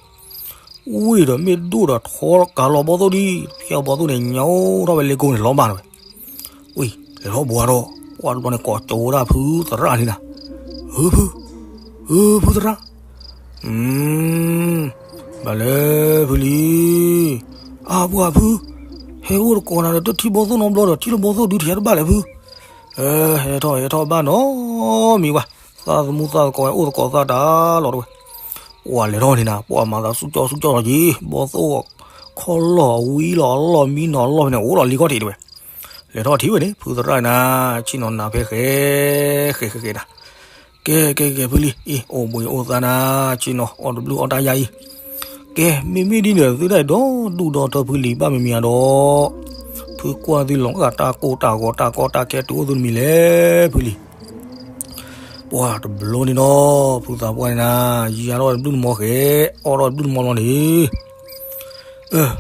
ဝံၤဒီးမ့ၢ်ဒိၣ်ဒီးထီကၤလီၤဘီသိၣ်ဒ်, ဖဲဘီသိၣ်န့ၣ် ညိထီၣ်ဝဲလ့ကိန့ၣ်လီၤမၢ်တဝဲ, ဝံၤ လဲၤထီၣ်ဘှါထီၣ်, ပှၤတဘျီန့ၣ်ကိးကၠိဝဲဒၣ်ဖုသရၣ်န့ၣ်နၤ, ဧၢဖု, ဧၢဖုသရၣ်, ဘၣ်လဲၣ်ဖုလံ, အါပှၤဖု, ဟဲအိၣ်တကိးနၤဒီး တထံၣ်ဘီသိၣ်နီတဘျီဒီး ထံၣ်လၢဘီသိၣ်ဒုးထံၣ်တဘၣ်လဲၣ်ဖု, ဟဲထီၣ်ဟဲထီၣ်ဘၣ်နီတမံၤဘၣ်, သးသမူသးသကိးဝဲအိၣ်သကိးသးတၢ်လီၤတဝဲ, ပှၤလဲၤထီၣ်န့ၣ်နၤ ပှၤမၤသးစူၵီၣ်စူၵီၣ်လီၤက့ၤ, ဘီသိၣ်ခီၣ်လီၢ်ဝံလီၤအလီၢ်မံနီၤ အလီၢ်ဖဲန့ၣ် အိၣ်လီၤလံခီၣ်ထံးတဝဲ, လဲၤထီၣ်ထံၣ်ဝဲန့ၣ် ဖုသရၣ်နၤ, ဆ့ၣ်နီၤနၤဖဲဃဲ, ဃဲဃဲဃဲနၤ, ကဲကဲကဲဖုလံ, အ့ၣ် အိၣ်ဘှံးအိၣ်သါနၤ, ဆ့ၣ်နီၤ အီၣ်တဘျုးအီၣ်တၢ်ယါအံၤ, ကဲ မ့မ့ၢ်ဒ်န့ၣ် သုတၢ်ဒီဒူၣ်ဒီထၢဖုလံၤဘၣ်မံၤမံၤဧါဒီး, ဖုကွၢ်သုလီၤဂာ်တၢ်ကိၢ်တၢ်ဂီၤတၢ်ကီတၢ်ခဲတုၤအိၣ်သုတမံၤလဲၣ် ဖုလံၤ ပှၤတဘျီန့ၣ်ဒီး ဖုသးပှၢ်န့ၣ်နၤ, ယါထီၣ်ဝဲတဘျုးတမီၤဃဲ, အီၣ်ထီၣ်တဘျုးတမီၤလီၤန့ၣ်, အၢ,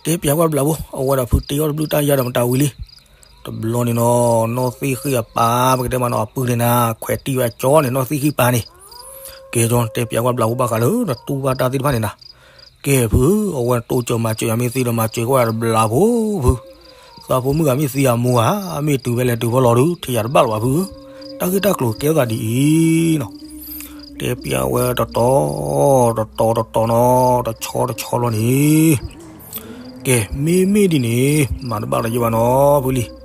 တဲပျးကွၢ်တဘျးဖိ, အဝဲဒၣ်ဖုတ့အီၣ်တဘျုးတၢ်ယါဒီးမတၤဝံၤလံ, တဘျီန့ၣ်နီၤ, နီၢ်သ့ၣ်ဃံၣ်အပၢ် ပကတဲမးနီၤ အပုၢ်န့ၣ်နၤ, ခွဲးတံၢ်ဝဲအကၠီန့ၣ် နီၢ်သ့ၣ်ဃံၣ်ပၢ်န့ၣ်, ကဲ တဲပျးကွၢ်တဘျးဖိဘၣ်ဃးလၢ နတူၢ်ဘၣ်တၢ်သ့ၣ်တဖၣ်န့ၣ်နၤ, ကဲဖု, အဝဲတိစၢၤမၤစၢၤယၤမ့ၢ်သ့ဒီးမၤစၢၤကွၢ်တဘျးဖိဖု, သးဖိမုၣ်ဂၤမ့ၢ်သံအမိၢ်ဧါ, မ့ၢ်တုၤဖဲလဲၣ်တုၤဖဲလီၤဒုး ထံၣ်ယၤတဘၣ်လၢၤဘၣ်ဖု, တၢ်ဂ့ၢ်တၢ်ကျိၤကဲထီၣ်သးဒ်အံၤနီၤ, တဲပျးဝဲတတီၤ, တတီၤတတီၤနီၤ, တဆီတဆီလီၤန့ၣ်, ကဲ မ့မ့ၢ်ဒ်န့ၣ် မၤတဘၣ်လၢၤယဘၣ်နီၤ ဖုလံၤ,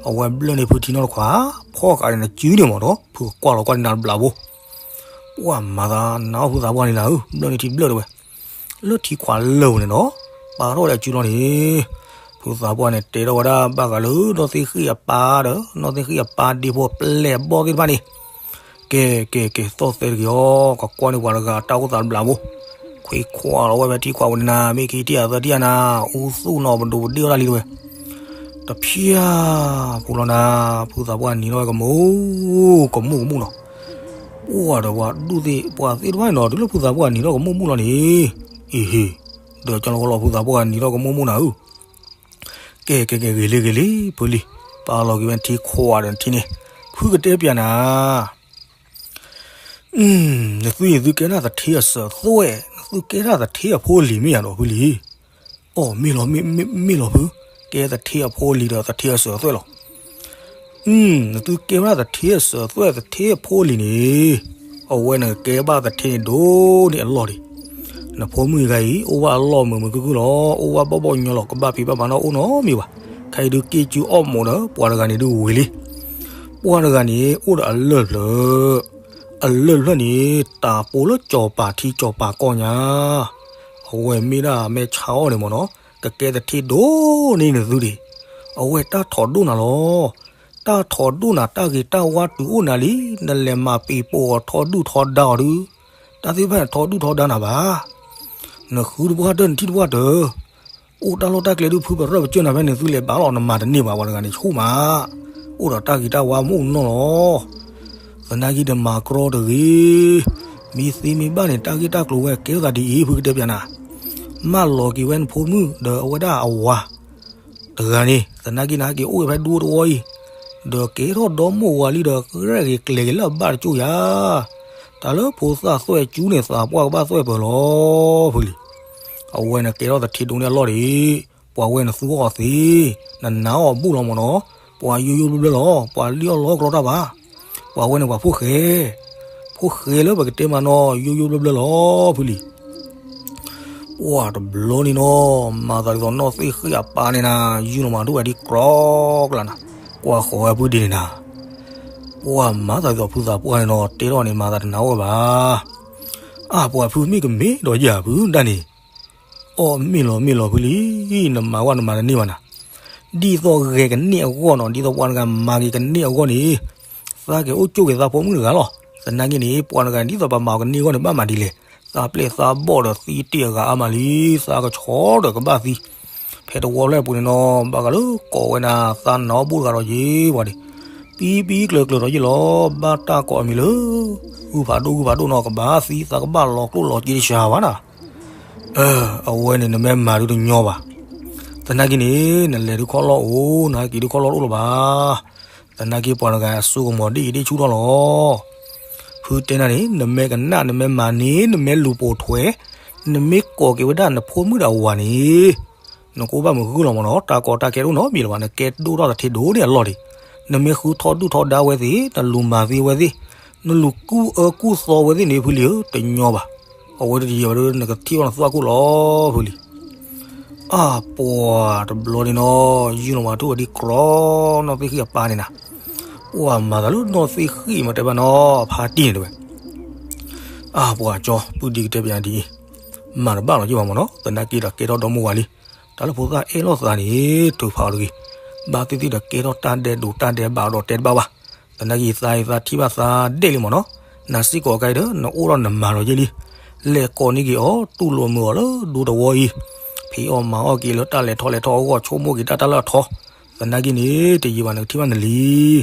အဝဲဘျၢၣ်န့ၢ်ဖုထံနီတခွး, ဖီၣ်ဃာ်န့ၣ်နစုန့ၣ်မးဒီး ဖုကွၢ်လီၤကွၢ်န့ၣ်နၤတဘျးဖိ ပှၤမၤသးနးအီၣ်ဖုသးပှၢ်န့ၣ်နၤဧၢ, ဘျၢၣ်န့ၢ်ထံတဘျၢၣ်တဝဲ, လၢထံခွးလၢာ်ပူၤန့ၣ်နီၤ, ပာ်ထီၣ်ဝဲဒၣ်စုလီၤန့ၣ်, ဖုသးပှၢ်န့ၣ် တဲထီၣ်ဝဲဒၣ်ဘၣ်ဃးလၢ နီၢ်သ့ၣ်ဃံၣ်အပၢ်ဒီး နီၢ်သ့ၣ်ဃံၣ်အပၢ်ဒ့ဖိပျဲၢ်အဘီၣ်သ့ၣ်တဖၣ်န့ၣ်, ကဲ ကဲ ကဲ သီၣ်သဲတဂ့ၤအီၤ, ကကွၢ်န့ၢ်ပှၤတဂၤတၢ်အိၣ်သးတဘျးဖိ, ခွံခွါလီၤဝဲဖဲထံခွးပူၤန့ၣ်နၤ, မ့ၢ်ခံထံၣ်အသၢထံၣ်အနၤ, အူသူၣ်နီၤပဒိးပဒ့ၣ်အီၣ်တၢ်လံတဝဲ တဖျၢၣ်ဖိလီၤနၤ, ဖုသးပှၢ်နံၤထီၣ်ဝဲကမူၣ်ကမူၣ်ကမူၣ်နီၤ. ပှၢ်ဒီးပှၤဒူၣ်သ့ၣ်ပှၢ်သ့ၣ်တဖၣ်န့ၣ်နီၤ, တုၤလၢဖုသးပှၢ်နံၤထီၣ်ကမူၣ်မူၣ်လီၤန့ၣ်, အ့ဟ့, ဒီးကၠီလီၤကလီၤ ဖုသးပှၢ်နံၤထီၣ်ကမူၣ်မူၣ်နၤဧၢ, ကဲကဲကဲ ဂ့ၤလံဂ့ၤလံ ဖုလံ, ပာ်လီၤက့ၤဝဲနထံခွးဒီးနထံန့ၣ်, ဖုကတဲပျးနၤ နသုအံၤသုကဲဒၣ်သထ့အစၢၤအသွဲၣ်, နသုကဲဒၣ်သထ့အဖိအလံၤမ့ၢ်ယၤဒီးဖုလံ. အိ မ့ၢ်လီၤ, မ့ၢ်လီၤဖု, ကဲသထ့အဖိအလံၤဒီးသထ့အစၢၤအသွဲၣ်လီၤ. နသုကဲဘၣ်သထ့အစၢၤအသွဲၣ် သထ့အဖိအလံၤန့ၣ်, အဝဲန့ၣ်ကဲဘၣ်သထ့န့ၣ်ဒိၣ်န့ၢ်အလီၢ်ဒံး. နဖိမုၣ်တဂၤအံၤ အိၣ်ဘၣ်အလီၢ်မုာ်မုာ်ခုၣ်ခုၣ်လီၤ, အိၣ်ဘၣ်ဘီၣ်ဘီၣ်ညီလီၤ, ကဘၣ်ဖံးဘၣ်မၤနီၣ်အိၣ်နီတမံၤဘၣ်. ခဲအံၤဒုးက့ၣ်ကူအီၣ်မူးဒီး ပှၤတဂၤန့ၣ်ဒုးဝံၤလံ. ပှၤတဂၤန့ၣ် အိၣ်ဒီးအလၢၢ်ဖျၢၣ်, အလၢၢ်ဖျၢၣ်န့ၣ် တၢ်ပူၤလၢစီၤပၤထံစီၤပၤကီၢ်ညါ, အဝဲမ့ၢ်ဒၣ်မဲာ်ဆှးအီၣ်န့ၣ်မ့ၢ်နီၤ, ကကဲသထ့ဒိၣ်န့ၢ်နသုဒံး. အဝဲတၢ်ထီၣ်ဒိၣ်နၤလီၤ. တၢ်ထီၣ်ဒိၣ်နၤ တၢ်ဂ့ၤတၢ်ဝါတုၤအိၣ်နၤလံ, နလဲၤမၤပံၤပိာ်အီၤထီဒုၣ်ထီဒါအီၤဒုး, တၢ်သ့ၣ်တဖၣ်န့ၣ်ထီဒုၣ်ထီဒါနၤဘၣ်. နဃုတပှၢ်တၢၢ် နထံၣ်တပှၢ်တၢၢ်, အိၣ်တၢ်လီၢ်တၢ်ကျဲဒုး ဖုပရၢၢ်ပကၢၢ်နၤဖဲန့ၣ် သုလဲၤဘၣ်လီၤ နမၤတန့ၢ်ဘၣ်. ပှၤတဂၤန့ၣ်ဆူၣ်မး, အိၣ်ဒီးတၢ်ဂ့ၤတၢ်ဝါမုၢ်နီၢ်လီၤ. သနာ်က့တမၤကြီတဂ့ၤ, မ့ၢ်သ့မ့ၢ်ဘၣ်န့ၣ် တၢ်ဂ့ၢ်တၢ်ကျိၤဝဲကဲထီၣ်သးဒ်အံၤ ဖုကတဲပျးနၤ, မၢလီၤက့ၤဝဲနဖိမုၣ် ဒီးအဝဲဒၣ်အဝၤ တဂၤန့ၣ်, သနာ်က့နဟဲက့ၤအိၣ်ဝဲဖဲဒူတဝီအံၤ, ဒီးကဲထီၣ်ဒီမိၢ်ဝၤလံဒီး ရဲၣ်ဂ့ၤကျဲၤက့ၤလၢအဘၣ်တကၠိၢ်ယၤ, တၢ်လၢဖိသၣ်သွဲၣ်ကူန့ၣ် သးပှၢ်ကဘၣ်သွဲၣ်ပၢၤလီၤ ဖုလံ. အဝဲန့ၣ်ကဲထီၣ်သထ့ဒိၣ်န့ၢ်အလီၢ်ဒံး, ပှၤဝဲန့ၣ်သူအီၤသ့, နနာ်အီၤဘူၣ်လီၤမ့ၢ်နီၤ, ပှၤယိယိဘျၢဘျၢလီၤ, ပှၤလံၣ်အီၣ်လီအီၣ်ကလီတၢ်ဘၣ်. ပှၤဝဲန့ၣ်ပှၤဖိၣ်ဃဲ, ဖိၣ်ဃဲလၢပကတဲမးနီၤ ယိယိဘျၢဘျၢလီၤ ဖုလံ. ပှၢ်တဘျီန့ၣ်နီၤ, မၤသးဒ်သိးနီၢ်သ့ၣ်ဃံၣ်အပၢ်န့ၣ်နၤ, ယူၢ်လီၤမးဒိၣ်ဝဲဒ်ကြီကျါနၤ, ကွၢ်ဃီၤဝဲဖုဒံးန့ၣ်နၤ. ပှၢ်မၤသးဒ်သိးဖုသးပှၢ်န့ၣ်နီၤ တဲထီၣ်န့ၣ် မၤသးတနာ်ဝဲဘၣ်. အၢ် ပှၤဖုမ့ၢ်ကမ့ၢ်ဒီးယၤဖုဒၣ်န့ၣ်, အိ မ့ၢ်လီၤမ့ၢ်လီၤဖုလံ, နမၤဝဲနမၤတန့ၢ်ဘၣ်နၤ. ဒ်သိးဂဲၤကန့ၢ်အဂီၢ်နီၤ, ဒ်သိးပှၤတဂၤမၤက့ၤကန့ၢ်အဂီၢ်န့ၣ်, သးက့ၤအိၣ်ကၠိၣ်က့ၤသးဖိမုၣ်တဂၤလီၤ. သနာ်က့န့ၣ် ပှၤတဂၤဒ်သိးပှၤမၤအီၤကန့ၢ်အဂီၢ်န့ၣ် ဘၣ်မၤဒ်လဲၣ်, သးပျဲၢ်သးဘီၣ်ဒီးသံတ့ၢ်အဂၤအါမးလံ, သးကဆှီဒီးကဘၣ်သံ. ဖဲတဝီဖျၢၣ်ပူၤန့ၣ်နီၤ ဘၣ်ဃးလၢကိးဝဲဒၣ် သးနာ်အီၤဘူၣ်တဂၤဒီးယ့ၤပှၤဒံး, ပံပံကျၢၤကျၢၤဒီးယ့ၤလီၤ, ဘၣ်တၢ်ကိးအမံၤလၢ ဂုၢ်ဖးဒိၣ်ဂုၢ်ဖးဒိၣ်နီၤ ကဘၣ်သံ သးကဘၣ်လီၤကျိၣ်လီၤစ့တစှၤဘၣ်နၤ. အဝဲန့ၣ်နမ့ၢ်မၤဒုးတညီဘၣ်. သနာ်က့န့ၣ် နလဲၤဒုးခီၣ်လီၢ်အိၣ်, နဟဲက့ၤဒုးခီၣ်လီၢ်တအိၣ်လၢၤဘၣ်. သနာ်က့ပှၤတဂၤအစိကမီၤဒ်အံၤဒ်ဆူၣ်ထီၣ်လီၤ. ဖုတဲနၤန့ၣ် နမ့ၢ်ကနၣ် နမ့ၢ်မၤန့ၢ် နမ့ၢ်လူၤပိာ်ထွဲ နမ့ၢ်ကိးက့ၤဝဲဒၣ်နဖိမုၣ်ဒီးအဝၤန့ၣ် နကအိၣ်ဘၣ်မုာ်ဂုၢ်လီၤမ့ၢ်နီၤ, တၢ်ကီတၢ်ခဲတအိၣ်နီတမံၤလၢၤဘၣ်, နကဲဒိၣ်ထီၣ်သထ့ဒိၣ်န့ၢ်အလီၢ်ဒံး. နမ့ၢ်ဃုထီၣ်ဒုၣ်ထီၣ်ဒါဝဲသ့ၣ်, နလူၤမၤသ့ဝဲသ့ၣ်, နလူၤကူၣ်အၢကူၣ်သီဝဲသ့ၣ်န့ၣ် ဖုလံဧၢ တညီဘၣ်. အဝဲတယံာ်ဘၣ်ဒီး နကထံၣ်ဘၣ်နသွၣ်ခိၣ်လီၤ ဖုလံ. အၢ် ပှၤတဘျီန့ၣ်နီၤ ယူၢ်လီၤမးထူၣ်ဝဲဒ်ကြီ နီၢ်သ့ၣ်ဃံၣ်အပၢ်န့ၣ်နၤ. ပှၤမၤသးလၢနီၢ်သ့ၣ်ဃံၣ်မးတဲဘၣ်နီၤ ဖါတံၢ်န့ၣ်တဲဝဲ. အၢ် ပှၤကၠီ ပုၢ်ဒ့ကတဲပျးဒ်အံၤ, မၤတဘၣ်လီၤက့ၤဘၣ်မ့ၢ်နီၤ, သနာ်က့ဒီးကဲထီၣ်ဒီမိၢ်ဝၤလံ. တၢ်လၢဖိသၣ်အဲၣ်လိာ်သးန့ၣ် ထုးဖးအီၤတဂ့ၤ. ဘၣ်သ့ၣ်သ့ၣ်ဒီးကဲထီၣ်တၢ်ဒဲးဒိးတၢ်ဒဲးဘးဒီးတဲတဘၣ်ဘၣ်. သနာ်က့သးအံၤသးထံၣ်ဘၣ်သးဒဲးလံမ့ၢ်နီၤ, နၤစ့ၢ်ကီးအကါအံၤဒီး နအိၣ်ဒီးနမၤလီၤက့ၤလံ. လဲၤကိးန့ၢ်က့ၤအီၤ တူၢ်လိာ်မုာ်အီၤလၢဒူသဝီအံၤ, ဖံးအီၣ်မၤအီၣ်က့ၤလၢတၢ်လဲၤထီၣ်လဲၤထီအဂီၢ် ဆိကမိၣ်က့ၤတၢ်တၢ်လၢအထီ, သနာ်က့န့ၣ် တယံာ်ဘၣ်နကထံၣ်ဘၣ်နလံၤ.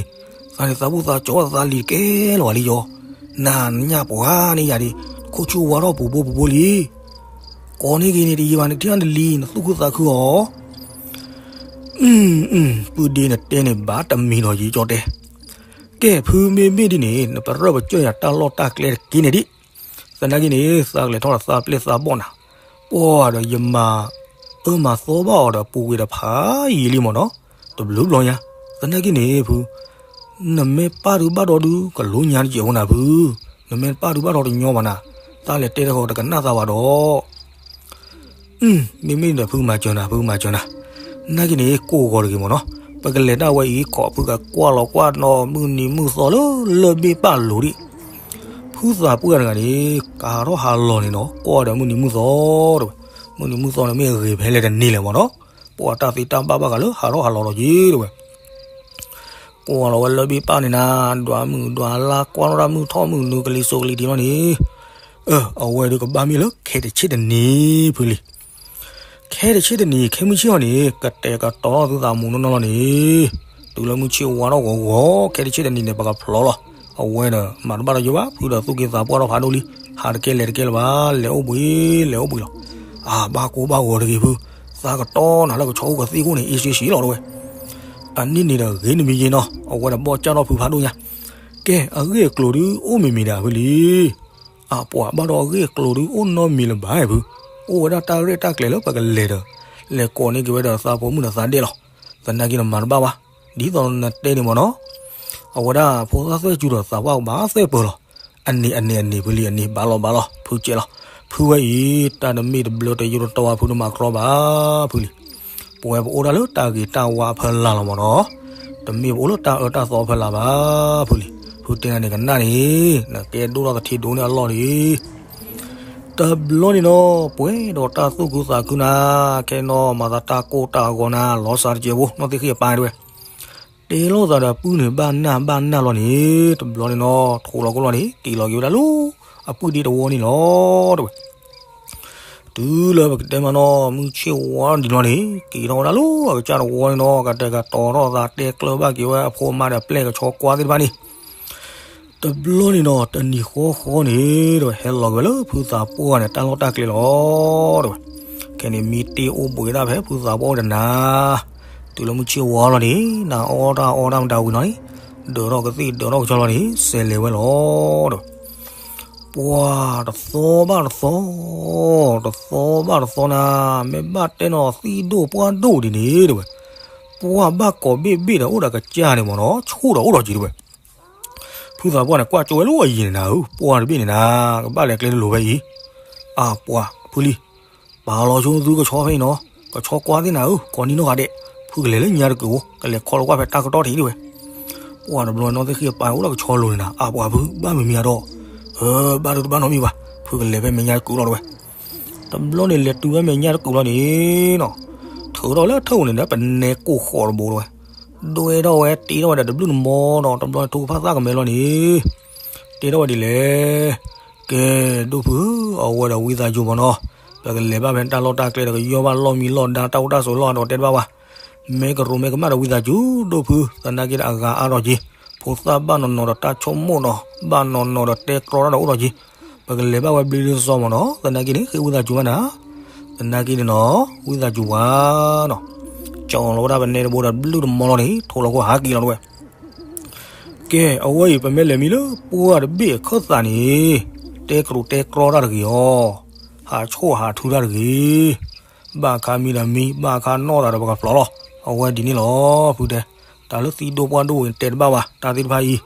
သးန့ၣ်သးဘူၣ်သးကၠီ သးလံၤတကဲလီၤဘၣ်လံယီၤ, နၤနညၣ်ပှၤန့ၣ်ယၤဒံး, ခိၣ်ဆူၣ်ဝါထီၣ်ပူၤဘိပူၤဘိလံ. ကိးန့ၢ်က့ၤန့ၣ် တယံာ်ဘၣ်နကထံၣ်ဘၣ်နလံၤ နသူၣ်ခုသးခုအီၤ. ပုၢ်ဒ့နတဲန့ၣ်ဘၣ်တမံၤဒီးယကၠီတဲ, ကဲဖုမ့မ့ၢ်ဒ်န့ၣ် နပရၢပကၢၢ်ယၤတၢ်လီၢ်တၢ်ကျဲတက့ၢ်န့ၣ်ဒံး. သနာ်က့န့ၣ် သးကလဲၤထီၣ်ဒီးသးပျဲၢ်သးဘီၣ်နၤ, ပှၤဒီးယမၤအၢမၤသီဘၣ်အီၤဒီးပူၤကွံာ်တဖးယံာ်လံမ့ၢ်နီၤ, တဘျုးဘျီညါ. သနာ်က့န့ၣ်ဖု နမ့ၢ်ပၢ်ဒုးဘၣ်ဒီဒုး ကလိညါတကဲးဝဲနၤဖု, နမ့ၢ်ပၢ်ဒုးဘၣ်ဒီးတညီဘၣ်နၤ, တၢ်လဲၤတဲတခီတကနၣ်သးဘၣ်ဒီး မ့မ့ၢ်ဒီးဖုကမၤစၢၤနၤ ဖုကမၤစၢၤနၤ, နာ်က့န့ၣ်ကိးဂီၤတဂ့ၤမ့ၢ်နီၤ, ပကလဲၤဒၣ်ဝဲအံၤ ခိးဖုကကွၢ်လီၤကွၢ်နီၤ မုၢ်နံၤမုၢ်သီလၢလၢၢ်ဘ့ၣ်ပၢ်လိၤဒံး, ဖုသးပှၢ်တဂၤန့ၣ် ကဟးထီၣ်ဟးလီၤန့ၣ်နီၤ ကွၢ်ဒီးမုၢ်နံၤမုၢ်သီတဝဲ, မုၢ်နံၤမုၢ်သီန့ၣ်မ့ၢ်အဂ့ၤဖဲလဲၣ်တန့ၢ်လဲၣ်မ့ၢ်နီၤ, ပှၤတၢ်သ့တၢ်ဘၣ်ဘၣ်ဃးလၢဟးထီၣ်ဟးလီၤလီၤက့ၤတဝဲ ကွၢ်လီၤဝဲလၢၢ်ဘ့ၣ်ပၢ်န့ၣ်နၤ, ဒွးမုၢ်ဒွးလါ ကွၢ်ထီၣ်တၢ်မုၢ်ထီၣ်မုၢ်နုာ် ကလံၤစိးကလံၤထံးလီၤန့ၣ်, အဝဲဒုးကဘၣ်မ့ၢ်လၢခဲတဆ့တန့ၢ်ဖုလံ. ခဲတဆ့တနံၤ ခဲမုၢ်ဆ့ၣ်အီၤန့ၣ် ကတဲာ်ကတီၤထီၣ်သုသးမူနီၢ်နီၢ်လီၤန့ၣ်, တုၤလၢမုၢ်ဆ့ၣ်ဝါထီၣ်ဂီၤဂီၤ ခဲတဆ့တနံၤန့ၣ် ပကဖျီလီၤ. အဝဲဒီးမၤတဘၣ်ဒီးယိဘၣ်, ဖုဒီးသူၣ်က့သးပှၢ်ထီၣ်ဖးဒိၣ်လံ, ဟးတကဲလဲၤတကဲလၢၤဘၣ်, လဲၤအိၣ်ဘှံး လဲၤအိၣ်ဘှံးလီၤ. အၢ ဘၣ်ကိၢ်ဘၣ်ဂီၤတဂ့ၤဖု, သးကတီၤနၤလၢကဆီအိၣ်ကသ့ၣ်ခိၣ်န့ၣ် အ့ၣ်စ့ဆံးလီၤတဝဲ. အနံၣ်န့ၣ်ဒီးဂ့ၤနမံၤယ့နီၤ, အဝဲဒီးဘီၣ်ကၢ်ထီၣ်ဖုဖးဒိၣ်ညါ. ကဲ အဂ့ၢ်အကျိၤဒုးအိၣ်မံၤမံၤဒၣ်ဖုလံ. အပှၤဘၣ်ဒီးအဂ့ၢ်အကျိၤဒုးအိၣ်နီတမံၤလၢၤဘၣ်ဖု, အိၣ်ဝဲဒၣ်တၢ်ရဲၣ်တၢ်ကျဲၤလၢပကလဲၤဒီး လဲၤကိးန့ၢ်က့ၤဝဲဒီးသးဖိမုၣ်ဒီးသးဒဲၣ်လီၤ. သနာ်က့ဒီးမၤတဘၣ်ဘၣ်, ဒ်သိးနတဲန့ၣ်မ့ၢ်နီၤ, အဝဲဒၣ်ဖိသၣ်သွဲၣ်စူၤဒီးသးပှၢ်ကဘၣ်သွဲၣ်ပၢၤလီၤ. အန့ၣ်အန့ၣ်အန့ၣ်ဖုလံ, အန့ၣ်ဘၣ်လီၤဘၣ်လီၤ, ဖုကဲလီၤ. ဖုဝဲအံၤ တၢ်တမ့ၢ်တဘျၢတယိတတီဘၣ်ဖုတမၤကြီဘၣ်ဖုလံ. ပဝဲပအိၣ်ဒၣ်လၢတၢ်ဂ့ၤတၢ်ဝါအဖီလာ်လီၤမ့ၢ်နီၤ, တမ့ၢ်ပအိၣ်လၢတၢ်အၢတၢ်သီအဖီလာ်ဘၣ်ဖုလံ. ဖုတဲနၤန့ၣ်ကနၣ်န့ၣ်, နကဲဒိၣ်ထီၣ်သထ့ဒိၣ်န့ၢ်အလီၢ်လံ. တဘျီန့ၣ်နီၤ ပှဲၤဒီးတၢ်သူၣ်ခုသးခုနၤ, ခဲနီၤမၤသးတၢ်ကိၢ်တၢ်ဂီၤနၤ, လီၤစၢ်တစဲးဖိ နီၢ်သ့ၣ်ဃံအပၢ်တဝဲ တဲလိာ်သးဒီးပုၢ်န့ၣ်ဘၣ်နၢ်ဘၣ်နၢ်လီၤန့ၣ်, တဘျီန့ၣ်နီၤ ထိးလီၤကိၢ်လီၤန့ၣ် က့ၤလီၤက့ၤဝဲဒၣ်လၢ အပုၢ်ဒ့တဝီန့ၣ်လီၤတဝဲ. တုၤလၢပကတဲမးနီၤ မုၢ်ဆ့ၣ်ဝါဒံးလီၤန့ၣ် က့ၤထီၣ်ဝဲဒၣ်လၢအကစၢ်တဝီန့ၣ်နီၤ, ကတဲာ်ကတီၤထီၣ်သးတဲကျၢၤဘၣ်က့ၤဝဲအဖိအမါဒီးအပျဲၢ်ကဆီကွၢ်သ့ၣ်တဖၣ်န့ၣ် တဘျီန့ၣ်နီၤ တနံၤဃီဃီန့ၣ်တဝဲ ဟဲလီၤက့ၤဝဲလၢဖုသးပှၢ်န့ၣ် တၢ်လီၢ်တၢ်ကျဲလီၤတဝဲ. ခဲန့ၣ်မ့ၢ်တ့ၢ်အိၣ်ဘှံးဒၣ်ဖဲဖုသးပှၢ်အိၣ်တနၤ, တုၤလၢမုၢ်ဆ့ၣ်ဝါလီၤန့ၣ် နအီၣ်တၢ်အီတၢ်မတၤဝံၤနီၤန့ၣ်, ဒၢးထီၣ်ကသ့ၣ်ဒၢးထီၣ်ကဆီလီၤန့ၣ် စဲးလဲၤဝဲလီၤတဝဲ. ပှၤတသီဘၣ်တသီ, တသီဘၣ်တသီနၤ, မ့ၢ်ဘၣ်တဲနီၤသံၣ်ဒိၣ်ပှၢ်ဒိၣ်ဒ်န့ၣ်တဝဲ, ပှၢ်ဘၣ်ကိးဘ့ၣ်ဘ့ၣ်ဒီးအိၣ်ဒီးကစၢ်န့ၣ်မ့ၢ်နီၤ ဆိၣ်ဒီးအိၣ်ဒီးက့ၤတဝဲ. ဖုသးပှၢ်န့ၣ် ကွၢ်ကၠိဝဲလၢအယံၤန့ၣ်နၤဧၢ, ပှၢ်တဘ့ၣ်န့ၣ်နၤ, ကဘၣ်လဲၤကျဲတလိၤဖဲအံၤ, အပှၤဖုလံ, ပာ်လီၤဆိသုကဆီဖဲအံၤနီၤ, ကဆီကွၢ်သ့ၣ်နၤဧၢ, ကိးနံၤနီၢ်ဂၤဒဲး, ဖုကလဲၤလၢညါတကုာ်ဖိ, ကလဲၤခီလီၤကွၢ်ဖဲတၢ်ကတီၢ်ထံးတဝဲ. ပှၢ်တဘျီနီၢ်သ့ၣ်ဃံအပၢ်အိၣ်လၢကဆီလိၤန့ၣ်နၤ, အပှၤဖုဘၣ်မုာ်မံၤအါဒီး, အၢ ဘၣ်ဒိတဘၣ်နီတမံၤဘၣ်, ဖုကလဲၤဖဲမဲာ်ညါတကုာ်လီၤတဝဲ. တဘျီန့ၣ်လဲၤတုၤဖဲမဲာ်ညါတကုာ်လီၤန့ၣ်နီၤ, ထုးထီၣ်လၢထၢၣ်ပူၤန့ၣ်ဒီး ပနဲကိၢ်ဃီတဘိတဝဲ, ဒွဲၣ်ထီၣ်ဝဲတ့ထီၣ်ဝဲဒီးတဘျုးနမီနီၤ, တဘျီန့ၣ်ထိၣ်ကဖၣ်သၣ်ကမဲလီၤန့ၣ်, တ့ထီၣ်ဝဲဒ်လဲၣ်. ကဲ ဒိၣ်ဖုဧၢ, အဝဲဒီးဝံသးစူၤမ့ၢ်နီၤ, ပကလဲၤဘၣ်ဖဲတၢ်လီၢ်တၢ်ကျဲဒီးကယီၢ်ဘၣ်လီၢ်မံလီၢ်ဒါတၢ်အိၣ်တၢ်ဆိးလီၢ်ဒီးတဲတဘၣ်ဘၣ်. မ့ၢ်ကရူးမ့ၢ်ကမၣ်ဒီးဝံသးစူၤ ဒိၣ်ဖု, သနာ်က့ဒီးအဂၤအါထီၣ်က့ၤ, ဖိသၣ်ဘၣ်နီၢ်နီၢ်ဒီးတၢ်ဆိကမိၣ်နီၤ, ဘၣ်နီၢ်နီၢ်ဒီးတဲကြီတၢ်ဒီးအိၣ်ထီၣ်က့ၤ, ပကလဲၤဘၣ်ဝဲဘျ့ဒ်သိးမ့ၢ်နီၤ, သနာ်က့န့ၣ် ဃ့ဝံသးစူၤဘၣ်နၤ, သနာ်က့န့ၣ်နီၤ, ဝံသးစူၤပှၤနီၤ, ကၠီလီၤဝဲဒၣ်ပနဲတဘိဒီးတဘျုးတမီလီၤန့ၣ် ထိၣ်လီၤခိၣ်ဟးက့ၤလီၤတဝဲ. ကဲ အဝဲအံၤ ပမ့ၢ်လဲၤမံလၢပှၢ်တဘ့ၣ်အခၢၣ်သးန့ၣ်, တဲကရူးတဲကြီတၢ်တဂ့ၤအီၤ, ဟးဆိၣ်ဟးထုတၢ်တဂ့ၤ, ဘၣ်အခါမံဒီးမံ, ဘၣ်အခါနီၣ်သးဒီးပကဖျီလီၤ. အဝဲဒ်န့ၣ်လီၤ ဖုတဲ, တၢ်လၢသံဒိၣ်ပှၢ်ဒိၣ်ဝဲန့ၣ် တဲတဘၣ်ဘၣ်, တၢ်သ့ၣ်တဖၣ်အံၤ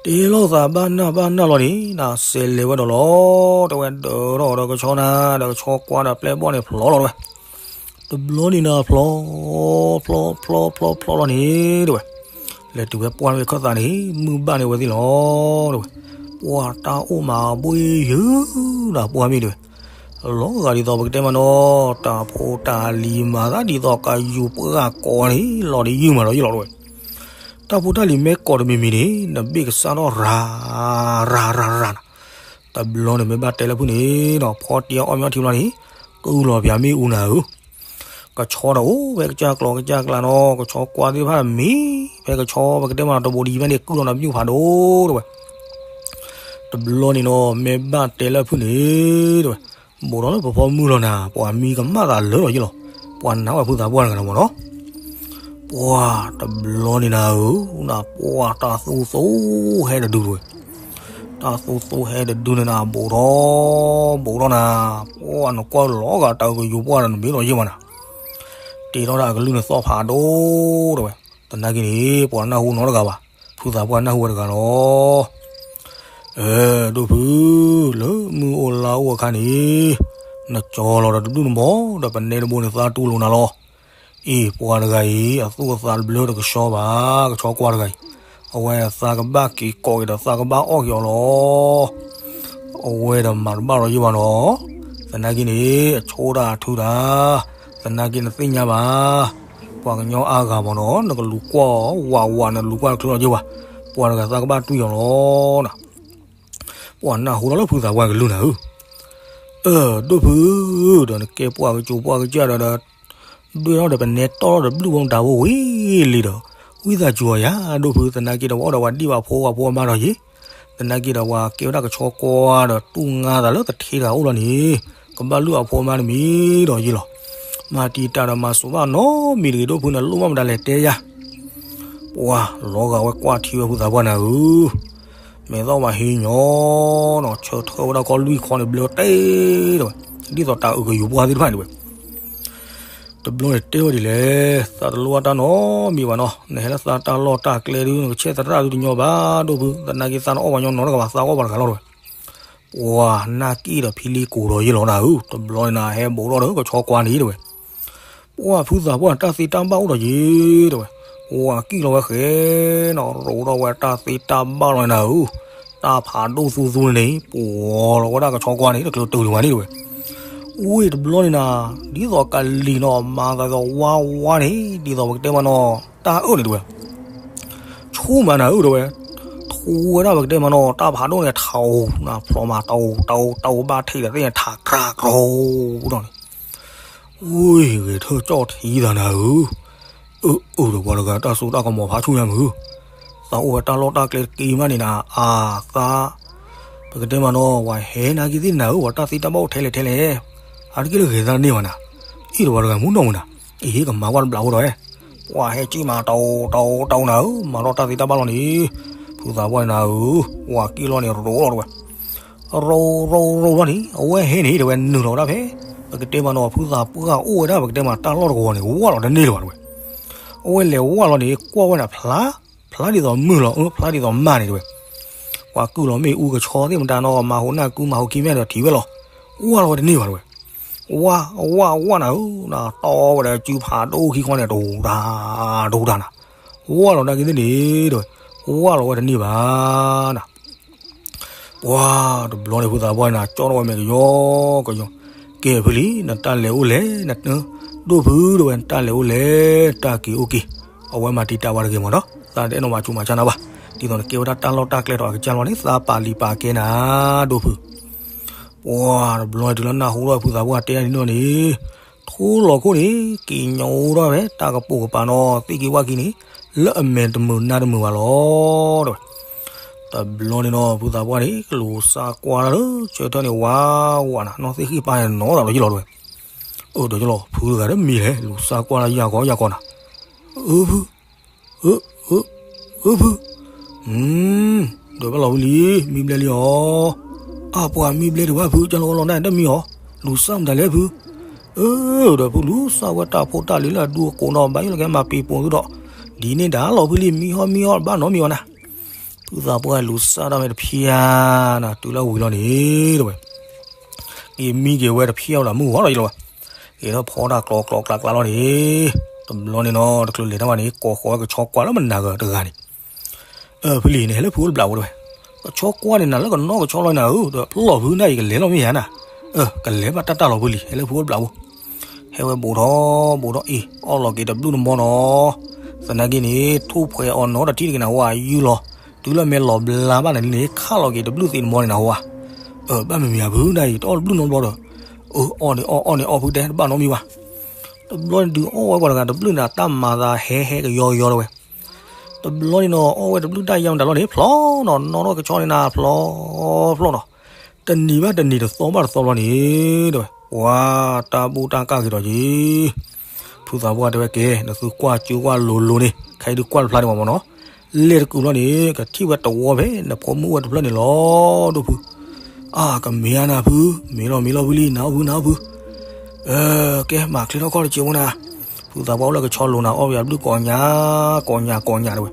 တ့လိာ်သးဘၣ်နၢ်ဘၣ်နၢ်လီၤန့ၣ်, နစဲးလဲၤဝဲဒီးလီၤ, တဲဝဲဒၢးထီၣ်ဒီးကဆီနၤ, ဒီးကဆီကွၢ်ဒီးပျဲၢ်ဘီၣ်န့ၣ်ဖျီလီၤတဝဲ. တဘျီန့ၣ်နၤဖျီ, ဖျီဖျီဖျီဖျီလီၤန့ၣ် တဲဝဲ, လဲၤတုၤဖဲပှၢ်တဘ့ၣ်အခၢၣ်သးန့ၣ် မုၢ်ဘၣ်န့ၢ်ဝဲသ့ၣ်လီၤ တဲဝဲ. ပှၢ်တၢ်အိၣ်မးဘှ့ယုၢ်နၤပှၢ်မ့ၢ်တဲဝဲ, လီၤဂာ်ဒ်သိးပကတဲမးနီၤ, တၢ်ဖိတၢ်လံၤမၤသးဒ်သိးကယူၤပှၢ်ကိးန့ၣ် လီၤဒ်ယုၢ်မးဒီးယုၢ်လီၤတဲဝဲ. တၢ်ဖိတၢ်လံၤမ့ၢ်ကိးတမံၤမံၤန့ၣ် နဘ့ၣ်ကစၢ်ထီၣ်ရၤ ရၤရၤရၤနၤ. တဘျီန့ၣ်မ့ၢ်ဘၣ်တဲလၢဖုန့ၣ်ဒီး ဖီတံၢ်အီၣ်မ့ၤအီထံဘျီန့ၣ် ကုၢ်လီၤပၠးမ့ၣ်အူနၤဧၢ, ကဆီဒီးအိၣ်ဖဲကစၢ်ကျီကစၢ်ကျါနီၤ, ကဆီကွၢ်သ့ၣ်တဖၣ်မံဖဲကဆီ ပကတဲမးနီၤ တဘိဒ်ယမ့ၢ်န့ၣ် ကုၢ်လီၤနၤမ့ၣ်အူဖးဒိၣ်တဲဝဲ. တဘျီန့ၣ်နီၤ မ့ၢ်ဘၣ်တဲလၢဖုန့ၣ်တဲဝဲ, ဘူးထီၣ်လၢပဖီမုၢ်လီၤနၤ, ပှၤမံကမၣ်သးလၢလီၤယ့ၣ်လီၤ, ပှၤနါဝဲဖုသးပှၢ်တဂၤလီၤမးနီၤ. ပှၢ်တဘျီန့ၣ်နၤဧၢ, နပှၢ်တၢ်သူသူဟဲတဒုတဲဝဲ, တၢ်သူသူဟဲတဒုန့ၣ်နၤ ဘူးထီၣ် ဘူးထီၣ်နၤ, ပှၢ်နကွၢ်လီၤဂာ်တၢ်ကယူၤပှၢ်ဒီးနမ့ၢ်လီၤယ့ၣ်မးနၤ, တ့ထီၣ်ဒၣ်အကလုၢ်န့ၣ်သီၣ်ဖးဒိၣ်တဲဝဲ. သနာ်က့န့ၣ် ပှၤနၢ်ဟူနီတဂၤဘၣ်, ဖုသးပှၢ်နၢ်ဟူဝဲတဂၤလီၤ. အဲ ဒိၣ်ဖု, လၢမုၢ်အိၣ်လါအိၣ်အခါန့ၣ် နကၠီလီၤဒီးတဘျုးနဘီဒီးပနဲတဘိန့ၣ် သးတူၢ်လိာ်နၤလီၤ. အံၤ ပှၤတဂၤအံၤ အသူၣ်အသးတဘျၢတကဆှီဘၣ်, ကဆှီကွၢ်တဂၤအံၤ, အဝဲသးကဘၣ်က့ၤကိးက့ၤဒီးသးကဘၣ်အီၣ်က့ၤအီၤလီၤ. အဝဲဒီးမၤတဘၣ်လီၤယ့ၣ်ဘၣ်နီၤ, သနာ်က့န့ၣ် အဆိၣ်တၢ်အထုတၢ်, သနာ်က့နသ့ၣ်ညါဘၣ်, ပှၤကညီအါဂၤမးနီၤ နကလူၤကွၢ်အီၤဝးဝး နလူၤကွၢ်တချုးလီၤယ့ၣ်ဘၣ်, ပှၤတဂၤသးကဘၣ်တွံၢ်အီၤလီၤနၤ. ပှၤနၢ်ဟူထီၣ်လၢဖုသးပှၢ်ကလုၢ်နၤဧၢ, အၢ ဒိၣ်ဖု, ဒီးနကဲပှၢ်ကစူၤပှၢ်ကစၢ်ဒီး ဒွဲၣ်ထီၣ်ဒီးပနဲတီၢ်ထီၣ်ဒီးဘျုၣ်ဖိမတၤဖိဝံၤလံဒီး ဝံသးစူၤအီၤယၤ ဒိၣ်ဖု, သနာ်က့ဒီးပှၤအိၣ်ဒီးပှၤဒံၣ်ဘၣ်ဖိပှၤဖိအမါဒီးယံၤ, သနာ်က့ဒီးပှၤကဲဝဲဒၣ်ကဆီကွၢ်ဒီးတူၢ်ငါသးလၢသထ့တဂၤအိၣ်လီၤန့ၣ် ကဘၣ်လုၢ်အဖိအမါတမံၤဒီးယံၤလီၤ. မၤတံာ်တာ်ဒီးမၤစိးဘၣ်နီတမံၤတဂ့ၤ ဒိၣ်ဖုန့ၣ် လိၣ်ဘၣ်မတၤလဲၣ်တဲယၤ ပှၤလီၤဂာ်ဝဲကွၢ်ထံဝဲဖုသးပှၢ်နၤဧၢ, မဲာ်သီၣ်မၤဟ့ညီနီၤ ဆၢထၢၣ်ဝဲဒၣ်ကီၢ်လွံၢ်ခီန့ၣ် ဘျၢတ့ၢ်တဝဲ, ဒ်သိးတၢ်အုးကယူၤပှၢ်သ့ၣ်တဖၣ်န့ၣ်ဝဲ တဘျီန့ၣ်တဲဝဲဒ်လဲၣ်, သးတလိၣ်ဘၣ်တၢ်နီတမံၤဘၣ်နီၤ, နဟဲလၢသးတၢ်လီၢ်တၢ်ကျဲဒုး နကဆဲးသရၣ်ဒုးတညီဘၣ် ဒိၣ်ဖု, သနာ်က့သးနအီၣ်ပှၤညီနီတဂၤဘၣ် သးအီၣ်ပှၤတဂၤလီၤတဝဲ. ပှၤနၢ်က့ၣ်ဒီးဖံလံကိးဒီးယံၤလီၤနၤဧၢ, တဘျီန့ၣ်နဟဲဘူးထီၣ်ဒီးကဆီကွၢ်န့ၣ်တဝဲ ပှၤဖုသးပှၢ်တၢ်သ့တၢ်ဘၣ်အိၣ်ဒီးယံၤတဝဲ, ပှၤကံၣ်လီၤဝဲဃဲနီၤ ရိးထီၣ်ဝဲတၢ်သ့တၢ်ဘၣ်လီၤနၤဧၢ, တၢ်ဖးဒိၣ်သူသူန့ၣ် ပှၤလီၤဝဲဒၣ်ကဆီကွၢ်န့ၣ် တချုးတုၤန့ၣ်ဝဲန့ၣ်တဝဲ ဝ့ၢ်တဘျီန့ၣ်နၤ, ဒ်သိးကလံၤနီၤ မၤသးဒ်သိးဝါဝါန့ၣ် ဒ်သိးပကတဲမးနီၤ တၢ်အၢၣ်န့ၣ်တဝဲ, ဆိမးနၤဧၢတဝဲ, ထူဝဲဒၣ်ပကတဲမးနီၤ တၢ်ဖးဒိၣ်န့ၣ် ထးဧိၤနၤ ဖျိမး တၢ်ဧိၤ တၢ်ဧိၤ တၢ်ဧိၤဘၣ်ထံးဒီးသ့ၣ်န့ၣ် ထးကြၤကြီၤနီၤန့ၣ် ဝ့ၢ်ဂဲၤထၢၣ် ကၠီၣ်ထံသးနၤဧၢ, အၢ အၢ ဒီးပှၤတဂၤတၢ်စိတၢ်ကမီၤဖးဆူၣ်ညါမုၢ်, သးအိၣ်ဝဲတၢ်လီၢ်တၢ်ကျဲတက့ၢ်မးန့ၣ်နၤ အသး, ပကတဲမးနီၤ ပှၤဟဲနာ်က့သ့ၣ်နၤဧၢ ပှၤတၢ်သ့တၢ်ဘၣ်အိၣ်ထဲလဲၣ်ထဲလဲၣ်, အါတက့ၢ်လၢဂဲၤသးတန့ၢ်ဘၣ်နၤ, အ့ၣ်ဒီးပှၤတဂၤမူနီၢ်မုၢ်နၤ, အ့ၣ်ကမၤကွၢ်တဘျီဖိဒီး, ပှၤဟဲကံၣ်မး တၢ်ဧိၤ တၢ်ဧိၤ တၢ်ဧိၤနၤဧၢ မၤထီၣ်တၢ်သ့တၢ်ဘၣ်လီၤန့ၣ်, ဖုသးပှၢ်နၤဧၢ, ပှၤကံၣ်လီၤန့ၣ် ရိးလီၤတဝဲ ရိးရိးရိးလီၤန့ၣ် အဝဲဟဲန့ၣ်တဝဲနုာ်လီၤဝဲဒၣ်ဖဲ ပကတဲမးနီၤ ဖုသးပှၢ်အိၣ်ဝဲဒၣ် ပကတဲမးတၢ်လီၢ်တဂီၤန့ၣ် ဝၢ်လီၤတန့ၢ်လၢၤဘၣ်တဝဲ, အဝဲလဲၤဝၢ်လီၤန့ၣ် ကွၢ်ဝဲဒၣ်ဖျါ, ဖျါဒ်သိးမုၢ်လီၤ အၢ ဖျါဒ်သိးမၢ်န့ၣ်တဝဲ, ပှၤကုၢ်လီၤမ့ၣ်အူကဆီသ့ၣ်မတၤနီၤ မၤဟူးနၢ်ကူမၤဟူးခံမ့ၢ်ဒီးထံၣ်ဝဲလီၤ, ဝၢ်လီၤဝဲတန့ၢ်ဘၣ်တဝဲ, ဝၢ် ဝၢ် ဝၢ်နၤဧၢ, တီဝဲဒၣ်စုဖးဒိၣ်ခံခီန့ၣ် တဝူးတၢ် တဝူးတၢ်နၤ, ဝၢ်လီၤနာ်က့သ့ၣ်န့ၣ်တဝဲ, ဝၢ်လီၤဝဲတန့ၢ်ဘၣ်နၤ ပှၤတဘျီန့ၣ် ဖုသးပှၢ်န့ၣ် ကၠီထီၣ်ဝဲမဲာ်ကယီကယီ, ကဲဖုလံ နတၢ်လဲၤအိၣ်လဲၣ်, ဒိၣ်ဖုတဝဲ နတၢ်လဲၤအိၣ်လဲၣ် တၢ်က့ၤအိၣ်က့ၤ, အဝဲမၤတံာ်တာ်ဝဲတဂ့ၤမးနီၤ, သးတအဲၣ်ဒိးမၤဆူးမၤဆါနၤဘၣ်, ဒ်သိးနကဲဝဲဒၣ်တၢ်လီၢ်တၢ်ကျဲဒီးအကစၢ်လီၤန့ၣ် သးပာ်လံၤပာ်ကဲနၤ, ဒိၣ်ဖု ပှၤတဘျီန့ၣ် တုၤလၢနၢ်ဟူထီၣ်ဖုသးပှၢ်တဲဒ်န့ၣ်န့ၣ်, ထိလီၤခိၣ်န့ၣ် က့ၤညိးထီၣ်ဝဲ တၢ်ကပိာ်ကပၤနီၤ သ့ၣ်က့ၤဝၣ်က့ၤန့ၣ် လၢအမဲာ်တမုာ်နါတမုာ်ဘၣ်လီၤ တဝဲ တဘျီန့ၣ်နီၤ ဖုသးပှၢ်န့ၣ် ကလူၤစၢ်ကွၢ်လၢဆၢထၢၣ်န့ၣ် ဝးဝးနၤ နီၢ်သ့ၣ်ဃံၣ်ပၢ်န့ၣ်နီၤသးလီၤယလီၤတဝဲ, အိၣ်ဒီးယလီၤ ဖုတဂၤဒီးမံၤလဲၣ် လူၤစၢ်ကွၢ်လၢယၤကီယၤကီနၤ, အၢဖု အၢ အၢ အၢဖု, ဒီးဘၣ်လီၤဖုလံ မံဘျဲလံအီၤ, အပှၤမံဘျဲဒံးဘၣ်ဖု ကၢလီၤလီၤနတမံၤအီၤ, လူၤစၢ်မတၤလဲၣ်ဖု, အၢ ဒီးဖုလူၤစၢ်ဝဲတၢ်ဖိတၢ်လံၤလၢအဒူအကိးနီၤ ဘၣ်ယိၣ်လီၤကဲမၤပံၤပိာ်သုဒီး, ဒ်န့ၣ်ဒၣ်လီၤဖုလံ မံဟီၣ်မံဟီၣ်ဘၣ်နီတမံၤအီၤနၤ, ဖုသးပှၢ်လူၤစၢ်တၢ်မ့ၢ်တဖျါနၤ တုၤလၢဝံၤလီၤန့ၣ် တဝဲ က့ၤမံက့ၤဝဲတဖျါဝဲဒၣ်မုၢ်ဝါလီၤယလီၤဘၣ်, က့ၤထီၣ်ဖီတၢ်ကျီကျီကျါကျါလီၤန့ၣ်, တဘျီန့ၣ်နီၤ တချုးလဲၤတၢ်ဘၣ်န့ၣ် ကိးဃီၤဝဲကဆီကွၢ်လၢမနၤဂၤတဂၤန့ၣ် အၢ ဖုလံ နဟဲလၢဖုအိၣ်တဘျီဖိတဝဲ, ကဆီကွၢ်န့ၣ်နၤလၢကနီၢ်ကဆီလီၤနၤဧၢ, ဒီးဖျီၣ်ဖုနၤအံၤကလဲၤလီၤမ့ၢ်ယၤနၤ, အၢ ကလဲၤဘၣ်တၢ်တၢ်လီၤဖုလံ ဟဲလၢဖုအိၣ်တဘျီဖိ, ဟဲဝဲဘူးထီၣ်ဘူးထီၣ်အံၤ အီၣ်လီၤက့ၤတဘျုးတမီနီၤ, သနာ်က့န့ၣ် ထူၣ်ဖှဲးအီၤနီတထံၣ်တက့ၤနၤဝဲ ယုၢ်လီၤ, တုၤလၢမဲာ်လီၤဘျါဘၣ်နၤန့ၣ် ခးလီၤက့ၤတဘျုးသ့ၣ်တမီန့ၣ်နၤဝဲ, အၢ ဘၣ်မ့ၢ်မ့ၢ်ဧါဖုနၤအံၤ တအီၣ်တဘျုးနီတဘျီဒီး, အၢ အီၣ်န့ၣ်အီၣ်အီၣ်န့ၣ်အီၣ်ဖုတဲတဘၣ်နီတမံၤဘၣ် တဘျီန့ၣ်ဒုးအီၣ်ဝဲပှၤတဂၤ တဘျုးန့ၣ် တၢ်မၤသးဟဲဟဲကယီကယီတဝဲ, တဘျီန့ၣ်နီၤ အီၣ်ဝဲတဘျုးတၢ်ယါမတၤလီၤန့ၣ် ဖျီနီၤ နီၣ်ထီၣ်ကဆီန့ၣ်နၤ ဖျီဖျီနီၤ, တနံၤဘၣ်တနံၤ တသီဘၣ်တသီဘျီန့ၣ် တဝဲ ပှၤတၢ်ဘူၣ်တၢ်ကၢ်က့ၤဒီးက့ၤ ဖုသးပှၢ်တဲဝဲကဲ နသုကွၢ်ကၠိကွၢ်လိၤလိၤန့ၣ် ခဲအံၤဒုးကွၢ်တဖျါဒံးဘၣ်မ့ၢ်နီၤ, လဲၤတကုာ်ဘျီန့ၣ် ကထံၣ်ဝဲတဝီဖဲ နဖိမုၣ်အိၣ်ဝဲတဖျၢၣ်န့ၣ်လီၤ ဒိၣ်ဖု, အါ ကမ့ၢ်ဧါနၤဖု, မ့ၢ်လီၤမ့ၢ်လီၤဖုလံ နၤအိၣ်ဖုနၤအိၣ်ဖု, ကဲ မၤချ့ထီၣ်ခီၣ်တစဲးဖိနၤ, ဖုသးပှၢ်အိၣ်လၢကဆီလိၤနၤ အီၣ်ဘၣ်ယၤဘျုးကိးညါ ကိးညါကိးညါတဝဲ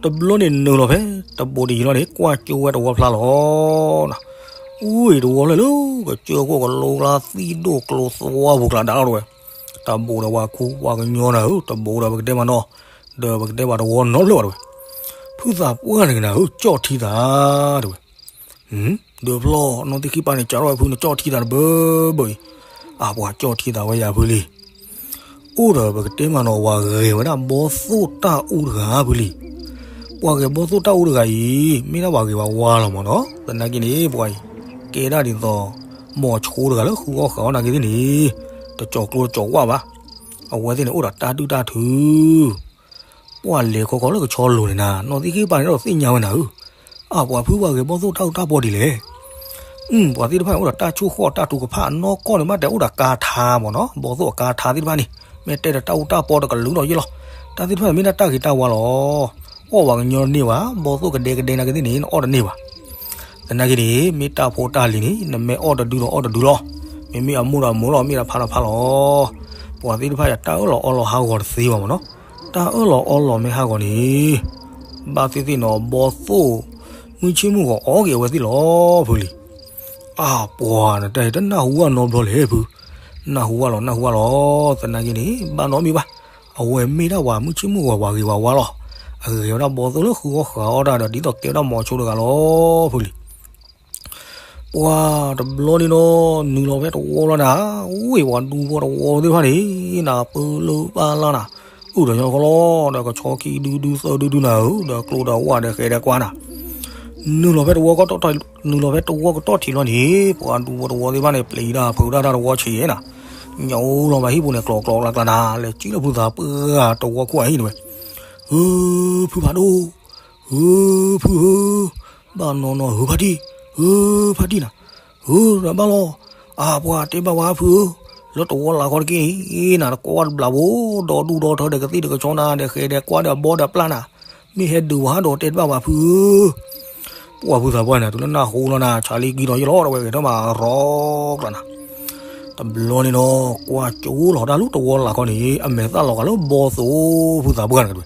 တဘျီန့ၣ်နုာ်လီၤဖဲ တဘိတယံၤလီၤန့ၣ် ကွၢ်ကၠိဝဲတဝီဖျါလီၤ. အူအံၤတဝီဖျါလၢ ကစၢၢ်ခိၣ်ကလိကျါသံၣ်ဒိၣ်ကျိသဝီပူၤကျါဒၣ်လီၤတဝဲ. တဘိဒီးပှၤခူပှၤကညီနၤဧၢ, တဘိဒီးပကတဲမးနီၤ, ဒီးပကတဲပှၤတဝီနီတဖျၢၣ်ဘၣ်တဝဲ. ဖုသးပှၢ်န့ၣ်ကနၤဧၢ, ကၠီၣ်ထံသးတဝဲ. ဒီးဖျီၣ်နီၢ်သ့ၣ်ခံပၢ်န့ၣ် ကးထီၣ်ဝဲဖုန့ၣ် ကၠီၣ်ထံသးတဘၢဘၢအံၤ, အပှၤကၠီၣ်ထံသးဝဲယၤဖုလံ. အိၣ်ဒီးပကတဲမးနီၤ ပှၤဂဲၤဝဲဒၣ်ဘီသိၣ်တၢ်အူတဂၤဖုလံ. ပှၤဂဲၤဘီသိၣ်တၢ်အူတဂၤအံၤ မ့ၢ်ဒၣ်ပှၤဂ့ၤဝဲဝါလီၤမးနီၤ. သနာ်က့န့ၣ် ပှၤအံၤ ကဲဒၣ်ဒ်သိး မိၤဆိတဂၤလၢဃုအီၣ်ဃးအီၣ်နာ်က့သ့ၣ်န့ၣ် တကၠီၤကျိတကၠီၤဝၣ်ဘၣ်. အဝဲသ့ၣ်န့ၣ်အိၣ်ဒီးတၢ်ဒုၣ်တၢ်ထု ပှၢ်လဲၤခီခီလၢကဆီလိၤန့ၣ်နၤ နီၢ်သ့ၣ်ဃ့ၣ်ပၢ်န့ၣ်ဒီးသ့ၣ်ညါဝဲနၤဧၢ, အပှၤဖုပှၤဂဲၤဘီၣ်သိၣ်တၢ်အူတၢ်ပီဒ်လဲၣ်. ပှၤသ့ၣ်တဖၣ်န့ၣ်အိၣ်ဒီးတၢ်ဆိၣ်ဃီၣ်တၢ်ထုကဖၣ်အနီၢ်ကီၢ်န့ၣ် ဘၣ်တဲအိၣ်ဒီးကါထါမ့ၢ်နီၤ ဘီၣ်သိၣ်အကါထါသ့ၣ်တဖၣ်န့ၣ် မ့ၢ်တဲဒီးတၢ်အူတၢ်ပီတကလုာ်ဒီးယ့ၢ်လီၤ. တၢ်သ့ၣ်တဖၣ်န့ၣ်မ့ၢ်ဒၣ်တၢ်ဂ့ၤတၢ်ဝါလီၤ. အီၣ်ဝဲကညီတန့ၢ်ဘၣ် ဘီၣ်သိၣ်ကဒဲကဒဲနာ်က့သ့ၣ်န့ၣ် နအီၣ်တန့ၢ်ဘၣ်. သနာ်က့န့ၣ် မ့ၢ်တၢ်ဖိတၢ်လံၤန့ၣ် နမ့ၢ်အီၣ်တဒုဒီးအီၣ်တဒုလီၤ. မ့မ့ၢ်အမိၢ်ဒီးအမိၢ်လီၤ မ့ၢ်တၢ်ဖးတၢ်ဖးလီၤ. ပှၤသ့ၣ်တဖၣ်ယတၢ်အၢၣ်လီၤအီလီၤဟးဂီၤတသ့ဘၣ်မ့ၢ်နီၤ. တၢ်အၢၣ်လီၤအီလီၤမ့ၢ်ဟးဂီၤန့ၣ် ဘၣ်သ့ၣ်သ့ၣ်နီၤ ဘီၣ်သိၣ် မုၢ်ဆ့ၣ်မုၢ်ဂီၤအီၣ်က့ၤအဝဲသ့ၣ်လီၤ ဖုလံၤ. အပှၤနတၢ်အံၤတနၢ်ဟူဘၣ်နီတဘျီလဲၣ်ဖု, နၢ်ဟူဘၣ်လီၤ နၢ်ဟူဘၣ်လီၤ. သနာ်က့န့ၣ် ဘၣ်နီတမံၤဘၣ်. အဝဲမ့ၢ်ဒၣ်ပှၤမုၢ်ဆ့ၣ်မုၢ်ဂီၤပှၤဂ့ၤပှၤဝါလီၤ. အဂ့ၤဝဲဒၣ်ဘီၣ်သိၣ်လၢဃုအီၣ်ဃးအီၣ်တၢ်ဒီးဒ်သိးကဲဝဲဒၣ်မိၤဆိတဂၤလီၤ ဖုလံၤ. ပှၤတဘျီန့ၣ်ဒီး နုာ်လီၤဖဲတဝီလီၤနၤ, ဝ့ၢ်ပှၤဒူဖိတဝီသ့ၣ်တဖၣ်န့ၣ် နၤပၢလၢပၢ်လၢ်နၤ, အိၣ်ဒီးညီဃီလီၤ ဒီးကဆီခံဒုဒုသၢဒုဒုနၤဧၢ, ဒီးကျိဒီးဝၣ်ဒီးဃဲဒီးကွၢ်နၤ, နုာ်လီၤဖဲတဝီကတီၢ်ထီၣ်, နုာ်လီၤဖဲတဝီကတီၢ်ထံးလီၤန့ၣ် ပှၤဒူဖိတဝီသ့ၣ်တဖၣ်န့ၣ် ပျံၤတၢ်ဖုးတၢ်တၢ်တဝီဆံးနၤ, ညၣ်အိၣ်လီၤမးဟံၣ်ပူၤန့ၣ် ကျီကျီကျါကျါနၤ, လဲၤစံၣ်လၢဖုသးပှၢ်တဝီခိၣ်အဟံၣ်န့ၣ်ဝဲ, ဧၢ ဖုဖးဒိၣ် ဧၢ ဖုဧၢ, ဘၣ်နီၢ်နီၢ်ဧၢဖးဒံၣ်, ဧၢ ဖးဒံၣ်နၤ, ဧၢတဘၣ်လီၤ, အပှၤတဲဘၣ်ဝဲဖုဧၢ, လၢတဝီလၢ်ခီတက့ၢ်နၤ နကွၢ်ဝဲတဘျီဘိ, ဒီဒူၣ်ဒီထၢဒီးကသံၣ်ဒီးကဆီနၤ ဒီးဃဲဒီးကွၢ်ဒီးဘီဒီးပျၢ်နၤ, မ့ၢ်ဟဲဒုးဝဲဒီးတဲတဘၣ်ဝဲဖုဧၢ, ပှၢ်ဖုသးပှၢ်နၤ တုၤလၢနၢ်ဟူလီၤနၤ ဆါလံကံထီၣ်ယလီၤ ဒီးဝဲဂဲၤထီၣ်မးရီကျါနၤ တဘျီန့ၣ်ဒီး ကွၢ်ကၠိလီၤတၢ်လၢတဝီလၢ်ခီန့ၣ် အမဲာ်သၣ်လီၤဂာ်လၢဘီၣ်သိၣ်ဖုသးပှၢ်န့ၣ်ဝဲ,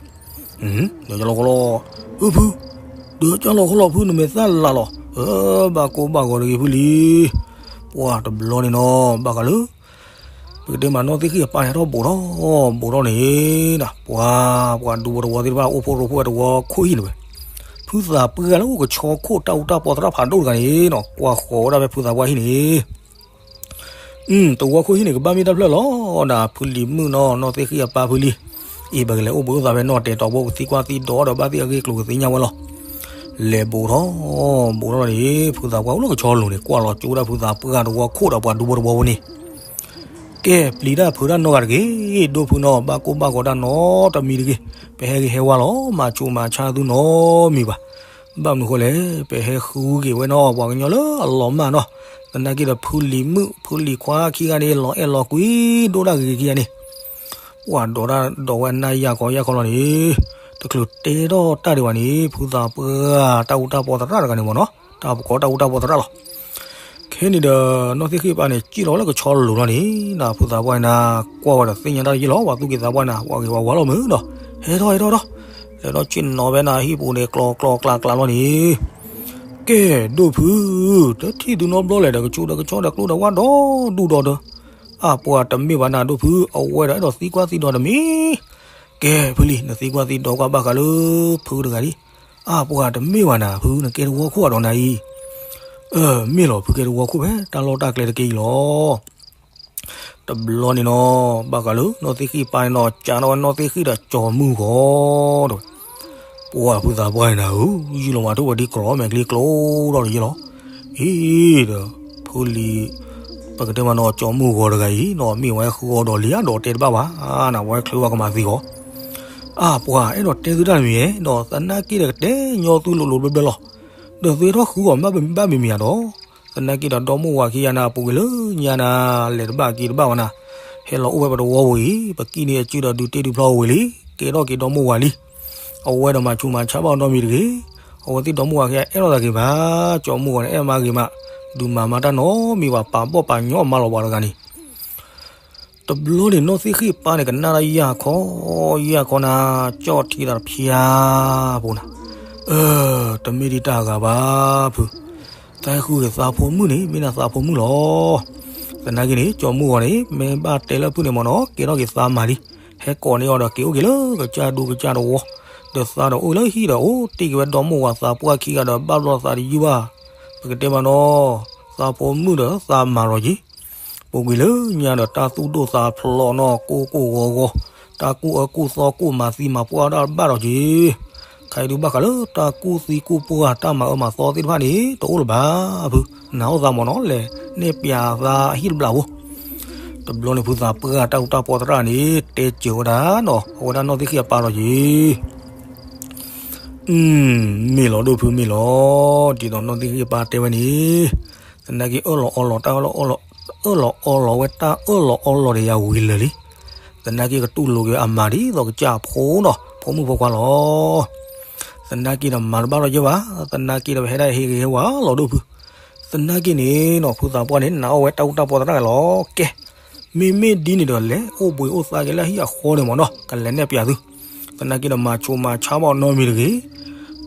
ဒီးယလီၤဃီလီၤ, အၢဖု, ဒီးကၢ်လီၤဃီလီၤဖု နမဲာ်သၣ်လီၤလီၤ, ဘၣ်ကိၢ်ဘၣ်ဂီၤတဂ့ၤဖုလံၤ, ပှၢ်တဘျီန့ၣ်ဒီး ဘၣ်ဃးလၢ ပကတဲမးနီၢ်သ့ၣ်ဃံၣ်အပၢ်န့ၣ်ထီၣ်ဘူးထီၣ်, ဘူးထီၣ်န့ၣ်, ပှၤ ပှၤဒူဖိတဝီသ့ၣ်တဖၣ်အိၣ်ဖှိၣ်ရိဖှိၣ်ဝဲတဝီခိၣ်ဟံၣ်န့ၣ်ဝဲ, ဖုသးပှၢ်လၢအိၣ်ကဆီခိၣ်တၢ်အူတၢ်ပီသရၣ်ဖးဒိၣ်တဂၤန့ၣ်နီၤ ကွၢ်ဃီၤဝဲဒၣ်ဖဲဖုသးပှၢ်ဟံၣ်န့ၣ် တဝီခိၣ်ဟံၣ်န့ၣ် ကဘၣ်မ့ၢ်တၢ်ဖျၢၣ်လီၤနၤ ဖုလံၤမုၣ်နီၤ နီၢ်သ့ၣ်ဃံၣ်အပၢ်ဖုလံၤ, အံၤပကလဲၤအိၣ်ဘှံးအိၣ်သါဖဲနီၢ်တဲာ်တီၤဘိ ကသံကွၢ်သံဒိးဒီးဘၣ်သ့ၣ်အဂ့ၢ်အကျိၤကသ့ၣ်ညါဝဲလီၤ. လဲၤဘူးထီၣ်, ဘူးထီၣ်န့ၣ် ဖုသးပှၢ်အိၣ်လၢကဆီလိၤန့ၣ် ကွၢ်လီၤကၠိဒၣ်ဖုသးပှၢ်တဝီခိၣ်ဒီးပှၤဒူဖိတဝီဖိန့ၣ် ကဲ ပျံၤတၢ်ဖုးတၢ်နီတဂၤတဂ့ၤ, ဒိၣ်ဖုနီၤ ဘၣ်ကိၢ်ဘၣ်ဂီၤတၢ်နီတမံၤတဂ့ၤ, ပဟဲဂ့ၤဟဲဝါလီၤ မၤဆူးမၤဆါသုနီတမံၤဘၣ်. ဘၣ်မနုၤဃိလဲၣ်, ပဟဲဃုက့ၤဝဲနီၤ ပှၤကညီလၢအလီၤမၢ်နီၤ, သနာ်က့ဒီးဖုလံၤမုၣ် ဖုလံၤခွါခံဂၤန့ၣ် လီၤအဲၣ်လီၤကွံ ဒိၣ်ဒၣ်ဂ့ၤဂ့ၤခံဂၤန့ၣ် ပှၤဒိးတၢ်ဒိးဝဲအနၢ်ယၢ်ခီယၢ်ခီလီၤန့ၣ်, တချုးတဲထီၣ်တၢ်ဒံးဘၣ်န့ၣ် ဖုသးပှၢ်တၢ်အူတၢ်ပီသရၣ်တဂၤန့ၣ်မ့ၢ်နီၤ, တၢ်ပကိးတၢ်အူတၢ်ပီသရၣ်လီၤ. ခဲန့ၣ်ဒီး နီၢ်သ့ၣ်ဃံၣ်ပၢ်န့ၣ် စံၣ်လီၤလၢကဆီလိၤလီၤန့ၣ်, ဖုသးပှၢ်နၤ ကွၢ်ဝဲဒီးသ့ၣ်ညါတၢ်ယ့ၢ်လီၤ, ပှၤသူၣ်က့သးပှၢ်နၤ ပှၤဂ့ၤပှၤဝါလီၤမ့ၢ်ဒီး, ဟဲထီၣ်ဟဲထီၣ်ထီၣ်, လဲၤထီၣ်ဆ့ၣ်နီၤဖဲနၤဟံၣ်ပူၤန့ၣ် ကျီကျီကျါကျါလီၤန့ၣ် ကဲ ဒိၣ်ဖု, တထံၣ်သုနီတဘျီလဲၣ်ဒီး ကဆူးဒီးကဆီဒီးကျိဒီးဝၣ်ဒီဒူၣ်ဒီဒီ, အပှၤတမ့ၢ်ဘၣ်နၤဒိၣ်ဖု, အဝဲဒီးအဲၣ်ဒိးသံကွၢ်သံဒိးတမံၤ, ကဲ ဖုလံၤ နသံကွၢ်သံဒိးကွၢ်ဘၣ်ဃးလၢ ဖုတဂၤဒံး, အပှၤတမ့ၢ်ဘၣ်နၤဖု နကဲတဝီခိၣ်အဒီးနၤအံၤ, အၢ မ့ၢ်လီၤ ဖုကဲတဝီခိၣ်ဖဲ တၢ်လီၢ်တၢ်ကျဲတက့ၢ်အံၤလီၤ. တဘျီန့ၣ်နီၤ ဘၣ်ဃးလၢနီၢ်သ့ၣ်ဃံၣ်ပၢ်န့ၣ်နီၤ ကးထီၣ်ဝဲနီၢ်သ့ၣ်ဃံၣ်ဒီးကၠီၤမုၢ်ဂီၤ တဲဝဲ, ပှၢ်ဖုသးပှၢ်န့ၣ်နၤဧၢ, ယုၢ်လီၤမးထိၣ်ဝဲဒ်ကြီမဲာ်ချံကျိဒီးတယ့ၢ်လီၤ. အံၤဒီး ဖုလံၤ ပကတဲမးနီၤ ကၠီၤမုၢ်ဂီၤတဂၤအံၤနီၤ မ့ၢ်ဝဲဃုအီၤဒီးလံဧါ ဒီးတဲတဘၣ်ဘၣ်, နဝဲချုးဝဲကမၤသံဂီၤ အပှၤအဲၣ်ဒိးတဲသုတၢ်တမံၤဧါ, ဒီးသနာ်က့ဒီးကတဲညီသုလိၤလိၤဘျၢဘျၢလီၤ. ဒီးသုဟဲထီၣ်ဃုဂီၤဘၣ်မံၤမံၤဧါဒီး, သနာ်က့ဒီးဒီမိၢ်ဝၤခံဂၤနၤ ပူၤကွံာ်လၢညါနၤ လဲၤတဘၣ်က့ၤတဘၣ်ဝဲနၤ, ဟဲလီၤအိၣ်ဝဲပတဝီပူၤအံၤ ပကံၣ်န့ၢ်အစုဒီးဒုးတ့ၢ်ဒုးဖျီဝဲလံ, ကဲထီၣ်က့ၤဒီမိၢ်ဝၤလံ. အဝဲဒီးမၤဆူးမၤဆါဘၣ်နီတမံၤတဂ့ၤ, အဝဲသ့ၣ်ဒီမိၢ်ဝၤခံဂၤအဲၣ်ထီၣ်သးဂ့ၤဘၣ်, ကၠီၤမုၢ်ဂီၤန့ၣ် အဲၣ်မၤဂ့ၤမး, ဒုးမၤမၤတၢ်နီတမံၤဘၣ် ပာ်ဘီၣ်ပာ်ညီမၤလီၤပှၤတဂၤန့ၣ် တဘျီန့ၣ် နီၢ်သ့ၣ်ဃံၣ်ပၢ်န့ၣ် ကနၣ်တၢ်ယၢ်ခီ, ယၢ်ခီနၤ, ကၠီၣ်ထံသးတဖျါဖိနၤ, အၢ တမ့ၢ်ဒ်တၢ်ဂၤဘၣ်ဖု, သးဟဲဃုက့ၤသးဖိမုၣ်န့ၣ် မ့ၢ်နသးဖိမုၣ်လီၤ. သနာ်က့န့ၣ် ကၠီၤမုၢ်ဂီၤန့ၣ် မ့ၢ်ဘၣ်တဲလၢဖုန့ၣ်မ့ၢ်နီၤ ကဲထီၣ်က့ၤသးမၤလံ, ဟဲကိးန့ၢ်အီၤဒီးက့ၤအိၣ်က့ၤလၢကစၢ်ဒူကစၢ်တဝီ, ဒီးသးဒီးအိၣ်လၢဟံၣ်ဒီး အိၣ်တ့ၢ်က့ၤဝဲဒီမိၢ်ဝၤသးပှၢ်ခံဂၤဒီး ဘၣ်ဘျီသးတယုၢ်ဘၣ်, ပကတဲမးနီၤ, သးဖိမုၣ်ဒီးသးမၤလီၤက့ၤ ပူၤကွံာ်လၢညါဒီးတၢ်သူၣ်ဒိၣ်သးဖျိးနီၤ ကိၢ်ကိၢ်ဂီၤဂီၤ, တၢ်ကူၣ်အၢကူၣ်သီကူၣ်မၤသံမၤပှၢ်ဒၣ်ဘၣ်ဒီးက့ၤ, ခါအံၤဒုးဘၣ်ဃးလၢတၢ်ကူၣ်သံကူၣ်ပှၢ်တၢ်မၤအၢမၤသီသ့ၣ်တဖၣ်န့ၣ် တအိၣ်လၢၤဘၣ်ဖု, နာ်အိၣ်သးမ့ၢ်နီၤ လဲၤနဲၣ်ပၠးသးအဟံၣ်တဘျီဖိ. တဘျီန့ၣ် ဖုသးပှၢ်တၢ်အူတၢ်ပီသရၣ်န့ၣ် တဲစၢၤဝဲဒၣ်နီၤ အဝဲဒၣ်နီၢ်သ့ၣ်ဃံၣ်အပၢ်လီၤက့ၤ မ့ၢ်လီၤဒိၣ်ဖုမ့ၢ်လီၤ, ဒ်သိးနီၢ်သ့ၣ်ဃံၣ်အပၢ်တဲဝဲန့ၣ်, သနာ်က့အၢၣ်လီၤအီလီၤတၢ်အၢၣ်လီၤအီလီၤ, အၢၣ်လီၤအီလီၤဝဲတၢ်အၢၣ်လီၤအီလီၤဒီးယၤဝံၤလၢာ်လံ. သနာ်က့ကတူၢ်လိာ်က့ၤအမၤဒ်သိးကစၢ်ဖိနီၤ ဖိမုၣ်ဖိခွါလီၤ. သနာ်က့ဒီးမၤတဘၣ်လီၤယဲဘၣ်, သနာ်က့ဒီးပဟဲဒၣ်ဟ့ၣ်ဂ့ၤဟ့ၣ်ဝါလီၤဒိၣ်ဖု. သနာ်က့န့ၣ်နီၤ ဖုသးပှၢ်န့ၣ် နာ်အီၣ်ဝဲတၢ်အူတၢ်ပီသရၣ်လီၤ. ကဲ မ့မ့ၢ်ဒ်န့ၣ်ဒီး လဲၤအိၣ်ဘှံးအိၣ်သါက့ၤလၢဟံၣ်အဃီန့ၣ်မ့ၢ်နီၤ ကလဲၤနဲၣ်ပၠးသု. သနာ်က့ဒီးမၤဆိမၤဆါဘၣ်နီတမံၤတဂ့ၤ.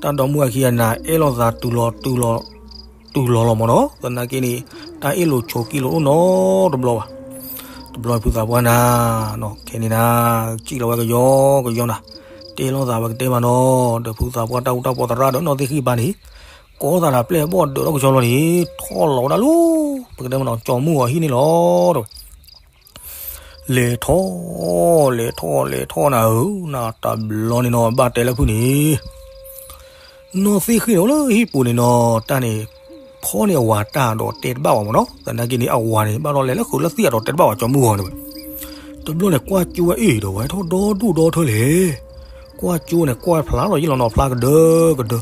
တၢ်ဒီမါဝၤခံဂၤန့ၣ် အဲၣ်လိာ်သးတုၤလီၤတုၤလီၤ တုၤလီၤလီၤမ့ၢ်နီၤ. သနာ်က့န့ၣ် တၢ်အ့ၣ်လိာ်ဆိးက့လိာ်အိၣ်နီတဘျီဘၣ်. တဘျီဖုသးပှၢ်နၤ ခဲန့ၣ်နၤ စံၣ်လီၤဝဲကယီကယီနၤ, တဲလိာ်သးဝဲကတဲဘၣ်နီၤ, ဒီးဖုသးပှၢ်တၢ်အူတၢ်ပီသရၣ်ဒီးနီၢ်သ့ၣ်ဃံၣ်ပၢ်န့ၣ် ကိးသးဒီးပျဲၢ်ဘီၣ်ဒၢးထီၣ်ကဆီလီၤန့ၣ် ထီၣ်လီၤဝဲဒၣ်လၢ ပကတဲမ့ၢ်နီၤ ကၠီမုၢ်ဂီၤဟံၣ်န့ၣ်လီၤ. လဲၤထီၣ် လဲၤထီၣ် လဲၤထီၣ်နၤဧၢ, နတဘျီန့ၣ်နီၤ ဘၣ်တဲလၢဖုန့ၣ် နီၢ်သ့ၣ်ဃံၣ်န့ၣ် အိၣ်လၢဟံၣ်ပူၤန့ၣ်နီၤ တၢ်န့ၣ် ဖီန့ၢ်အဝၤတၢ်ဒီးတဲတဘၣ်ဘၣ်မ့ၢ်နီၤ. သနာ်က့န့ၣ် အဝၤန့ၣ် ဘၣ်ဒီးလဲၤလၢဃုာ်လၢသံၣ်အဒီးတဲတဘၣ်ဘၣ် ကၠီမုၢ်ဂီၤန့ၣ်ဝဲ. တဘျီန့ၣ် ကွၢ်ကၠိဝဲအ့ၣ်ဒီးဝဲထီၣ်ဒီဒူၣ်ဒီထၢလဲၣ်. ကွၢ်ကၠိန့ၣ် ကွၢ်ဖျါလီၤယံာ်လီၤနီၤ ဖျါကဒၢကဒၢ.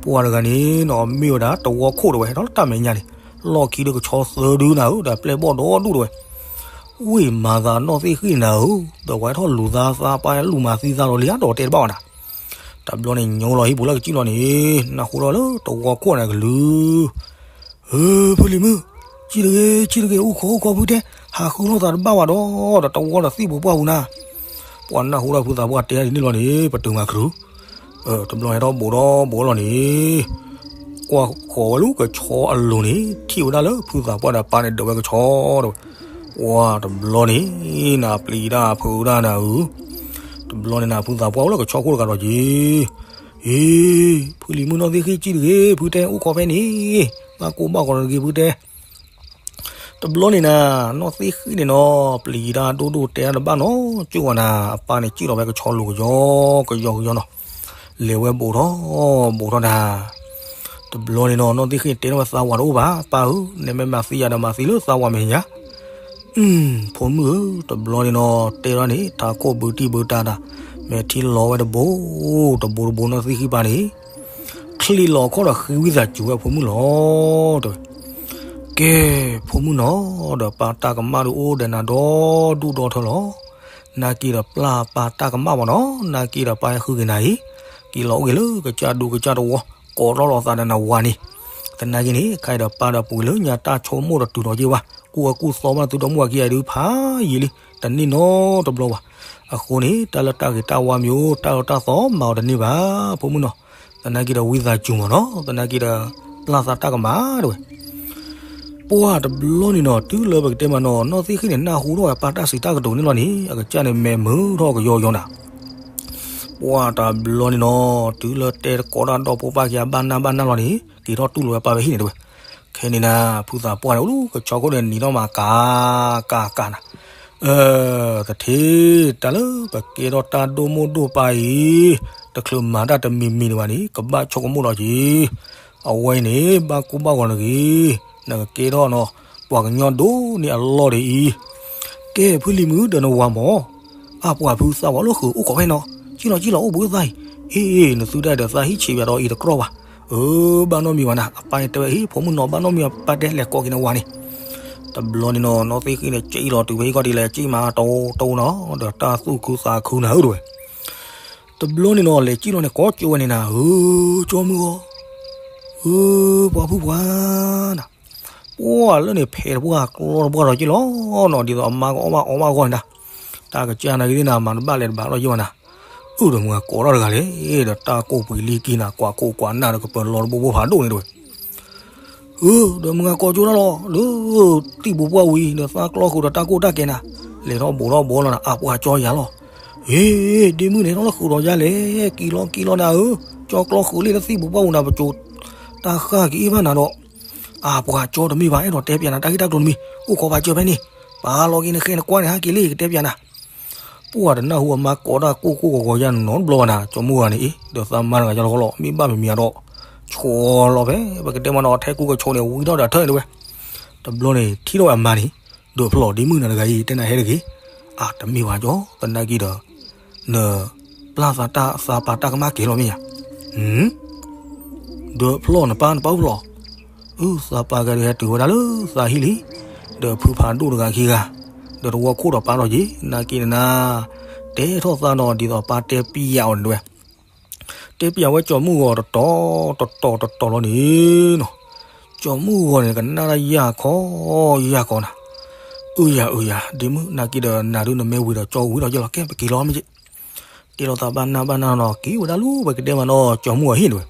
ပှၤတဂၤန့ၣ်နီၤ မ့ၢ်ဝဲဒၣ်တဝီခိၣ်တဝဲ ဟဲထီၣ်လၢတၢ်မဲာ်ညါန့ၣ် လီၢ်ခံဒီးကဆီသၢဒုနၤဧၢ ဒီးပျဲၢ်ဘီၣ်ဒီဒူၣ်တဝဲ ဝ့ၢ်မၤသးနီၢ်သ့ၣ်ဃံၣ်န့ၣ်နၤဧၢ, ဒီးဝဲထီၣ်လူၤသးသးပှၢ်လူၤမၤသံသးဒီးလံဧါဒီးတဲတဘၣ်ဝဲနၤ. တဘျီန့ၣ် ညိလီၤဟံၣ်ပူၤလၢကစံၣ်လီၤန့ၣ် နၢ်ဟူထီၣ်လၢတဝီခိၣ်န့ၣ်ကလုၢ်, ဧၢ ဖုလံၤမုၣ်, စံၣ်တဂ့ၤ စံၣ်တဂ့ၤ အိၣ်ခိးအိၣ်ခိးဖုတဲ, ဟးဃုလိာ်သးတဘၣ်ဝဲဒီး ဒီးတဝီဒီးသံၣ်ပူၤပှၢ်ပူၤနၤ. ပှၤနၢ်ဟူထီၣ်ဖုသးပှၢ်တဲဒ်န့ၣ်လီၤန့ၣ် ပတုာ်မၤခရူ တဘျီဟဲထီၣ်ဘူးထီၣ်ဘူးလီၤန့ၣ်, ကွၢ်ဃီၤဝဲလၢကဆီအလိၤန့ၣ် ထံၣ်ဝဲဒၣ်လၢဖုသးပှၢ်ဒီးပၢ်န့ၣ်ဒၢးဝဲကဆီဒီး, ပှၤတဘျီန့ၣ် နပျံၤတၢ်ဖုးတၢ်နၤဧၢ, တဘျီန့ၣ်နဖုသးပှၢ်အိၣ်လၢကဆီခိၣ်တဂၤဒီးက့ၤ, အ့ ဖုလံၤမုၣ်နီၢ်သ့ၣ်ဃံၣ်စံၣ်တဂ့ၤ ဖုတဲအိၣ်ခိးဖဲန့ၣ်, ဘၣ်ကိၢ်ဘၣ်ဂီၤတဂ့ၤဖုတဲ တဘျီန့ၣ်နၤ နီၢ်သ့ၣ်ဃံၣ်န့ၣ်နီၤ ပျံၤတၢ်ဒိၣ်ဒိၣ်တဲတၢ်တဘၣ်နီၤ ကၠိဝဲနၤ အပၢ်န့ၣ်စံၣ်လီၤဝဲကဆီလိၤကယီကယီကယီနီၤ, လဲၤဝဲဘူးထီၣ်ဘူးထီၣ်နၤ, တဘျီန့ၣ်နီၤ နီၢ်သ့ၣ်ဃံၣ်တဲထီၣ်ဝဲသးဝၤတအိၣ်ဘၣ် ပၢ်ဧၢ, နမ့ၢ်မၤသံယၤဒီးမၤသံလၢသးဝၤမဲာ်ညါ, ဖိမုၣ်ဧၢ, တဘျီန့ၣ်နီၤ တဲထီၣ်န့ၣ် ထးခိၣ်ဘုတံၢ်ဘုတၢ်တၢ်, မဲာ်ထံလီၤဝဲတဘိ တဘိတဘိနီၢ်သ့ၣ်ဃံၣ်ပၢ်န့ၣ် ချံးလီၤခီၣ်ဒီးဃံဝံသးစူၤဝဲဖိမုၣ်လီၤ, တဲဝဲ ကဲ ဖိမုၣ်နီၤ ဒီးပၢ်တၢ်ကမၣ်ဒုးအိၣ်ဒီးနၤဒီဒူၣ်ဒီထၢလီၤ, နာ်က့ဒီးပျၢ်ပၢ်တၢ်ကမၣ်ဘၣ်နီၤ နာ်က့ဒီးပၢ်ဟဲဃုက့ၤနၤအံၤ, က့ၤလီၤအိၣ်က့ၤလၢကစၢ်ဒူကစၢ်တဝီ ကိးထီၣ်လိာ်သးဒီးနဝၤန့ၣ်, သနာ်က့န့ၣ် ခဲအံၤဒီးပၢ်ဒီးပှ့ၤလၢညါတၢ်ဆိကမိၣ်ဒီးတုၤဒီးက့ၤဝဲ, ကူၣ်အကူၣ်သီဘၣ်သုဒီမါဝၤခံဂၤအံၤဒုးဖးယံာ်လံ, တန့ၢ်နီတဘျီဘၣ်, အဃိန့ၣ် တၢ်လၢတၢ်ဂ့ၤတၢ်ဝါမ့ၢ်အိၣ် တၢ်အၢတၢ်သီမၤအီၤတန့ၢ်ဘၣ် ဖိမုၣ်နီၤ, သနာ်က့ဒီးဝံသးစူၤမးနီၤ သနာ်က့ဒီး ပျၢ်သးတၢ်ကမၣ်တဝဲ ပှၢ်တဘျီန့ၣ်နီၤ တုၤလၢပကတဲမးနီၤ နီၢ်သ့ၣ်ဃံၣ်န့ၣ် နၢ်ဟူထီၣ်ဝဲပၢ်တၢ်စံးတၢ်ကတိၤန့ၣ်လီၤန့ၣ် အကစၢ်န့ၣ်မဲာ်မုာ်ထီၣ်ကယီကယီနၤ, ပှၢ်တဘျီန့ၣ်နီၤ တုၤလၢတဲတကိးတၢ်ဒီဖိပၢ်ခံဂၤဘၣ်နၢ်ဘၣ်နၢ်လီၤန့ၣ် က့ၤထီၣ်တူၢ်လိာ်ဝဲပၢ်ဖဲဟံၣ်န့ၣ်တဝဲ, ခဲန့ၣ်နၤ ဖုသးပှၢ်န့ၣ် အိၣ်လၢကဆီခိၣ်န့ၣ် နံၤထီၣ်မးကၤကၤကၤနၤ တထံၣ်တၢ်လၢပကဲထီၣ်တၢ်ဒိၣ်မိၢ်ဒိၣ်ပၢ်အံၤ, တချုးမၤတၢ်တမံၤမံၤဒံးဘၣ်န့ၣ် ကဘၣ်ဆိကမိၣ်လီၤက့ၤ, အဝဲအံၤန့ၣ် ဘၣ်ကိၢ်ဘၣ်ဂီၤတဂ့ၤ, နကကဲထီၣ်နီၤ ပှၤကညီဒိၣ်န့ၢ်အလီၢ်ဒ်အံၤ, ကဲဖုလံၤမုၣ်ဒီးနဝၤမး, အါပှၤဖုသးဝၤလၢဃုာ်အိၣ်ခိးဖဲနီၤ, စံၣ်လီၤစံၣ်လီၤအိၣ်ဘှံးအိၣ်သါအံၤ, အ့ နသုတၢ်ဒီးသးဟံၣ်ဆံးဘၣ်ဒီးအံၤတကြီဘၣ်, အၢ ဘၣ်နီတမံၤဘၣ်နၤ, အပၢ်န့ၣ်တဲဝဲအံၤ ဖိမုၣ်နီၤ ဘၣ်နီတမံၤ ပၢ်တဲလဲၤကိးက့ၤနဝၤန့ၣ် တဘျီန့ၣ်နီၤ နီၢ်သ့ၣ်ဃံၣ်န့ၣ် စံၣ်လီၤတုၤဖဲဟံၣ်ခီၣ်ထံးလဲၣ် စံၣ်မးတဝီတဝီနီၤ ဒီးတၢ်သူၣ်ခုသးခုနၤဧၢတဝဲ, တဘျီန့ၣ်နီၤ လဲၤစံၣ်လီၤန့ၣ် ကိးကၠိဝဲန့ၣ်နၤ ဧၢ ကၠီမုၢ်ဂီၤ, ဧၢ ပှၤဖုပှၤနၤ, ပှၢ်လၢန့ၣ်ဖဲးတပှၢ်ကျီတပှၢ်ဒီးက့ၤလီၤနီၤ ဒ်သိးအမါကအီၣ်ဘၣ်အီဘၣ်အဂီၢ်န့ၣ်နၤ, တၢ်ကစၢ်နၤဂ့ၤန့ၣ်နၤ မၤတဘၣ်လဲၤတဘၣ်လီၤယံၤဘၣ်နၤ, အၢ ဒီးမုၢ်ဂၤကိးထီၣ်တဂၤလဲၣ် ဒီးတၢ်ကိးပှံၤလံက့ၤနၤ ကွၢ်ခိၣ်ကွၢ်နၢ်ဒီးကပၢၤလီၤတဘိဘိဖးဒိၣ်န့ၣ်တဝဲ ဧၢ ဒီးမုၢ်ဂၤကိးကၠိတၢ်လီၤ လၢသံၣ်ပူၤပှၢ်ဝံၤ ဒီးသးကျီဃုာ်ဒီးတၢ်ကိၢ်တၢ်ကဲနၤ, လဲၤထီၣ်ဘူးထီၣ်ဘူးလီၤနၤ အါပှၤကၠီယၤလီၤ, ဟ့ ဒ့မုၣ်န့ၣ်ထီၣ်လၢဃုာ်ဒီးယၤလဲၣ် က့ၤလီၤက့ၤလီၤနၤဧၢ, ကၠီကျီဃုာ်လံလၢသံၣ်ပူၤပှၢ်ပူၤနၤ ပစိၤတၢ်ဃၢ်က့ၤအ့ၣ်ဘၣ်နၤဒီး, အါပှၤကၠီတမ့ၢ်ဘၣ် အဲၣ်ဒိးတဲပျးနၤ တၢ်ဂ့ၢ်တၢ်ကျိၤတမံၤ အိၣ်ခိးပာ်စၢၤဖဲန့ၣ်, ပာ်လီၤက့ၤနဃဲနကွၢ်န့ၣ် ဟဲက့ၤလံ ကတဲပျးနၤ ပှၢ်တနၢ်ဟူအမါကိးတၢ်ကိၢ်ကိၢ်ဂီၤဂီၤယါနီတဘျီဘၣ်နၤ, ကၠီမုၢ်ဂီၤန့ၣ်အံၤ ဒီးသးမါတဂၤယါလီၤဃီလီၤ, မ့ၢ်ဘၣ်မံၤမံၤအဒီး ဆိးလီၤဖဲ ပကတဲမနီၤ ထဲကူကဆိးန့ၣ် ဝံထီၣ်ဒီးထၢန့ၣ်တဝဲ, တဘျီန့ၣ် ထံၣ်ထီၣ်ဝဲအမါန့ၣ်, ဒုးဖျီၣ်ဒ့မုၣ်နၤတဂၤအံၤ တဲနၤဟဲတဂ့ၤ, အါ တမ့ၢ်ဘၣ်ကၠီ, သနာ်က့ဒီး နပျၢ်သးတၢ်သးပာ်တၢ်ကမၣ်ကဲၤလီၤမ့ၢ်ယါ, ဒုးဖျီၣ်နပၢ်နပၢ်အိၣ်ဖျီၣ်, အု သးပာ်ကဲၤဒုးဟဲတုၤဝဲဒၣ်လၢသးဟံၣ်လံ, ဒီးဖုဖးဒိၣ်တဂၤခံဂၤ, ဒီးတဝီခိၣ်ဒီးပၢ်လီၤက့ၤ, နာ်က့နၤ, တဲထီၣ်သးနီၤ ဒ်သိးပၢ်တဲပျးအီၤန့ၣ်တဝဲ တဲပျးဝဲကၠီမုၢ်ဂီၤတတီၤတတီၤတတီၤလီၤန့ၣ်နီၤ, ကၠီမုၢ်ဂီၤန့ၣ် ကနၣ်တၢ်ယၢ်ခီယၢ်ခီနၤ, အုယၤအုယၤ ဒ့မုၣ် နာ်က့ဒီးနၤဒုးနမ့ၢ်ဝံၤဒီးကၠီဝံၤဒီးယလီၤ ကဲပက့ၤလီၤမ့ၢ်က့ၤ, တဲလီၤသးဘၣ်နၢ်ဘၣ်နၢ်နီၤ က့ၤဝဲဒၣ်လၢပကတဲမနီၤ ကၠီမုၢ်ဂီၤဟံၣ်တဝဲ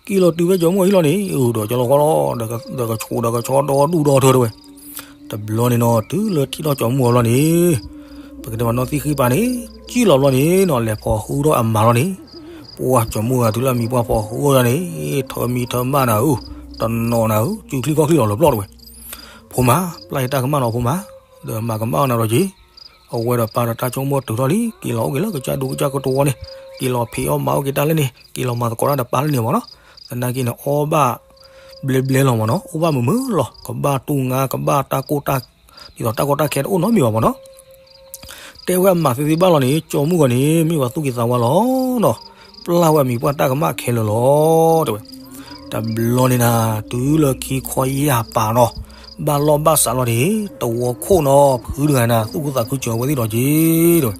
က့ၤလီၤတုၤဖဲကၠီမုၢ်ဂီၤဟံၣ်လီၤန့ၣ် အု ဒီးကၠီလီၤဃီလီၤ, ဒီးကဆိးဒီးကဆီဒီဒူၣ်ဒီထၢတဝဲ, တဘျီန့ၣ်နီၤ တုၤလၢထံၣ်ထီၣ်ကၠီမုၢ်ဂီၤလီၤန့ၣ်, ပကတဲမနီၤသံဃံပၤန့ၣ်, ကံၣ်လီၤဘျီန့ၣ်နီၤ လဲၤဖီၣ်ဃုထီၣ်အမါလီၤန့ၣ်, ပှၢ်ကၠီမုၢ်ဂီၤတုၤလၢအမံၤပှၢ်ဖီၣ်ဃုထီၣ်န့ၣ်, ထၢမံထၢမၣ်နၤဧၢ, တနီၤနၤဧၢ, စုချံခီၣ်ချံလီၤလၢပျီၢ်တဝဲ, ဖိမါ, ပျၢ်ယတၢ်ကမၣ်နီၤဖိမါ, ဒီးမၤကမၣ်အီၤနၤဒီးက့ၤ အဝဲဒီးပၢ်ဒီးတၢ်ဆိကမိၣ်တုၤထီၣ်လံ က့ၤလီၤအိၣ်က့ၤလၢကစၢ်ဒူကစၢ်ကတဝီန့ၣ်, က့ၤလီၤဖံးအီၣ်မၤအီၣ်က့ၤတၢ်လၢန့ၣ် က့ၤလီၤမၤသကိးတၢ်ဒီးပၢ်လၢန့ၣ်မနီၤ, သနာ်က့န့ၣ် အီၣ်ဘၣ်ဘျဲဘျဲလီၤမနီၤ, အိၣ်ဘၣ်မုာ်မုာ်လီၤ, ကဘၣ်တူၢ်ငါ ကဘၣ်တၢ်ကိၢ်တၢ်, ဒ်သိးတၢ်ကီတၢ်ခဲတအိၣ်နီတမံၤဘၣ်မနီၤ တဲဝဲအမၤသ့သ့ဘၣ်လီၤန့ၣ် ကၠီမုၢ်ဂီၤန့ၣ် မ့ၢ်ပှၤသူၣ်က့ၤသးဝါလီၤနီၤ, ပျၢ်ဝဲအမံၤပှၢ်တၢ်ကမၣ်ခဲလၢာ်လီၤ တဲဝဲ, တဘျီန့ၣ်နၤ တုၤလၢခံခီယၢ်ပာ်နီၤ, ဘၣ်လီၢ်ဘၣ်စးလီၤန့ၣ် တဝီခိၣ်နီၤ ဖုတဂၤနၤ သူၣ်ခုသးခုစၢၤဝဲသ့ၣ်ဒီးက့ၤ တဲဝဲ,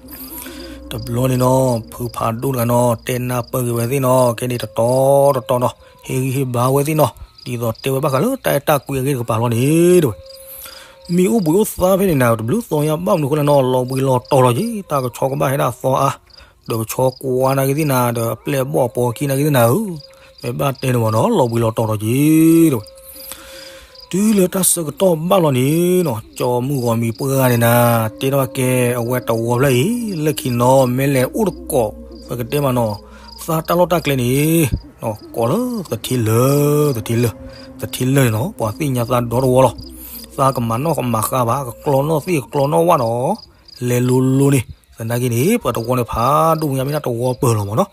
တဘျီန့ၣ်နီၤ ဖုဖးဒိၣ်တဂၤနီၤ တဲနၢ်ပၢၢ်က့ၤဝဲသ့ၣ်နီၤ ခဲန့ၣ်တတီၤတတီၤနီၤ ဟ့ၣ်ဂံၢ်ဟ့ၣ်ဘါဝဲသ့ၣ်နီၤ ဒ်သိးတဲဝဲဘၣ်ဃးလၢတၢ်အဲၣ်တၢ်ကွံအဂ့ၢ်တကပၤလီၤန့ၣ် တဲဝဲ မ့ၢ်အိၣ်ဘှံးအိၣ်သါဖဲန့ၣ်နၤ တဘျုးသီညါဘၣ်မနုၤအဃိလဲၣ်နီၤ လီၤဘှံးလီၤတီၤလီၤက့ၤ တၢ်ကဆီကဘၣ်ဟဲဒၣ်သီအါ, ဒီးကဆီကွၢ်နာ်က့ၤသ့ၣ်နၤ ဒီးအပျဲၢ်ဘီၣ်ပိာ်ခံနာ်က့ၤသ့ၣ်နၤဧၢ, မ့ၢ်ဘၣ်တဲန့ၣ်မနီၤ လီၤဘှံးလီၤတီၤလီၤက့ၤ တဲဝဲ တုၤလၢတၢ်ဆၢကတီၢ်ဘၣ်လီၤန့ၣ်နီၤ ကၠီမုၢ်ဂီၤမံၤပှၢ်ဂၤန့ၣ်နၤ တဲထီၣ်ကဲ အဝဲတဝီဖျၢၣ်အံၤ လၢခံနီၤ မ့ၢ်လဲၤအိၣ်တကိး ပကတဲမးနီၤ သးတၢ်လီၢ်တၢ်ကျဲန့ၣ် ကိးလၢသထ့လၢာ် သထ့လၢာ် သထ့လၢာ်န့ၣ်နီၤ ပှၤသ့ၣ်ညါသးဒီတဝီလီၤ. သးကမၤနီၣ်ကမၤဃါဘၣ် ကကျီနီၣ်သ့ၣ်ကကျီနီၣ်ဝၣ်နီၤ လဲၤလိၤလိၤန့ၣ် သနာ်က့န့ၣ် ပှၤတဝီန့ၣ်ဖးဒိၣ်ညါမ့ၢ်ဒၣ်တဝီပၢၢ်လီၤမးနီၤ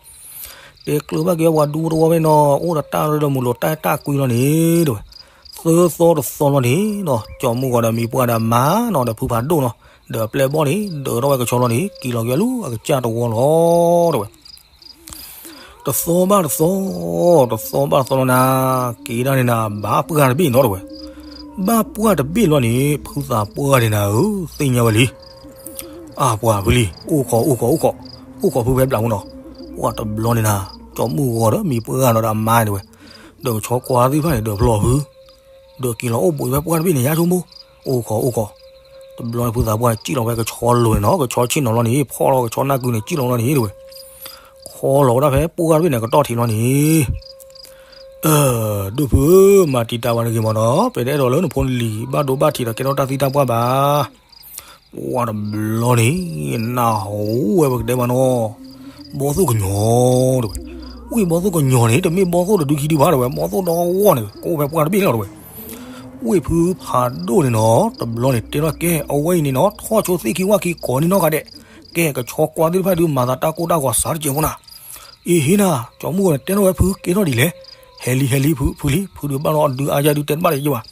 တဲကျၢၤဘၣ်က့ၤပှၤဒူတဝီဖဲနီၤ အိၣ်ဒီးတၢ်ရၢဒီးမုာ်လိာ်တၢ်အဲၣ်တၢ်ကွံလီၤန့ၣ် တဲဝဲ သၢသီတသီလီၤန့ၣ်နီၤ ကၠီမုၢ်ဂီၤဒီးမံၤပှၢ်ဒီးမါနီၤ ဒီးဖုဖးဒိၣ်နီၤ ဒီးအပျဲၢ်ဘီၣ်န့ၣ် ဒၢးထီၣ်ဝဲကဆီလီၤန့ၣ် က့ၤလီၤက့ၤလၢအကစၢ်တဝီလီၤ တဲဝဲ တသီဘၣ်တသီ, တသီဘၣ်တသီလီၤနၤ, က့ၤဒၣ်န့ၣ်နၤ ဘၣ်ပှၢ်တဘ့ၣ်နီၤတဲဝဲ, ဘၣ်ပှၢ်တဘ့ၣ်လီၤန့ၣ် ဖုသးပှၢ်န့ၣ်နၤဧၢ, သ့ၣ်ညါဝဲလံ. အါပှၢ်ဖုလံ, အိၣ်ခိးအိၣ်ခိးအိၣ်ခိး, အိၣ်ခိးဖုဖဲဘျးမူနီၤ, ပှၢ်တဘျီန့ၣ်နၤ, ကၠီမုၢ်ဂီၤဒီးမံၤပှၢ်ဂၤနီၤဒီးအမါန့ၣ်တဲဝဲ, ဒီးကဆီကွၢ်သ့ၣ်တဖၣ်န့ၣ် ဒၢးဖျီၣ်ဖု ဒီးက့ၤလီၤအိၣ်ဘှံးဖဲပှၢ်တဘ့ၣ်န့ၣ် ယါဆိကမိၣ်, အိၣ်ခိးအိၣ်ခိး, တဘျီန့ၣ်ဖုသးပှၢ်န့ၣ် စံၣ်လီၤဝဲကဆီလိၤန့ၣ်နီၤ, ကဆီဆ့ၣ်နီၤလီၤန့ၣ် ဖီၣ်လီၤကဆီနၢ်ကုန့ၣ် စံၣ်လီၤလီၤန့ၣ်တဲဝဲ, ခီလီၤဝဲဒၣ်ဖဲပှၢ်တဘ့ၣ်န့ၣ်ကတီၢ်ထံးလီၤန့ၣ် ဒိၣ်ဖုဧၢ, မၤတံာ်တာ်ဝဲတဂ့ၤမးနီၤ, ပတအဲၣ်ဒိးလၢနဖိနလံၤဘၣ်ဒိဘၣ်ထံးဒီးကဲထီၣ်တၢ်သံတၢ်ပှၢ်ဘၣ်. ပှၢ်တဘျီန့ၣ် နၢ်ဟူဝဲပကတဲမးနီၤ, ဘီသိၣ်ကညီၤတဲဝဲ, ဝ့ၢ်ဘီသိၣ်ကညီၤန့ၣ် တမ့ၢ်ဘီသိၣ်တဒုခံဒုဘၣ်တဲဝဲ, ဘီသိၣ်ဒီဂီၢ်န့ၣ် ကအိၣ်ဖဲပှၢ်တဘ့ၣ်န့ၣ်လီၤတဲဝဲ. ဝ့ၢ်ဖုဖးဒိၣ်န့ၣ်နီၤ တဘျီန့ၣ်တဲထီၣ်ကဲ အဝဲအံၤန့ၣ်နီၤ ထီၣ်ဆိသ့ၣ်ခံဝၣ်ခံကိးန့ၢ်နီၢ်ဂၤဒဲး, ကဲကဆီကွၢ်သ့ၣ်တဖၣ်ဒုးမၤသးတၢ်ကိၢ်တၢ်ဂီၤစှၤတစဲးဖိနၤ အ့ဟ့နၤ, ကၠီမုၢ်ဂီၤန့ၣ်တဲထီၣ်ဝဲဖုကဲထီၣ်ဒ်လဲၣ်, ဟဲလံဟဲလံဖု ဖုလံ ဖုဒုးဘၣ်လီၤအဒုးအါယါဒုးတဲတဘၣ်လၢၤဘၣ်,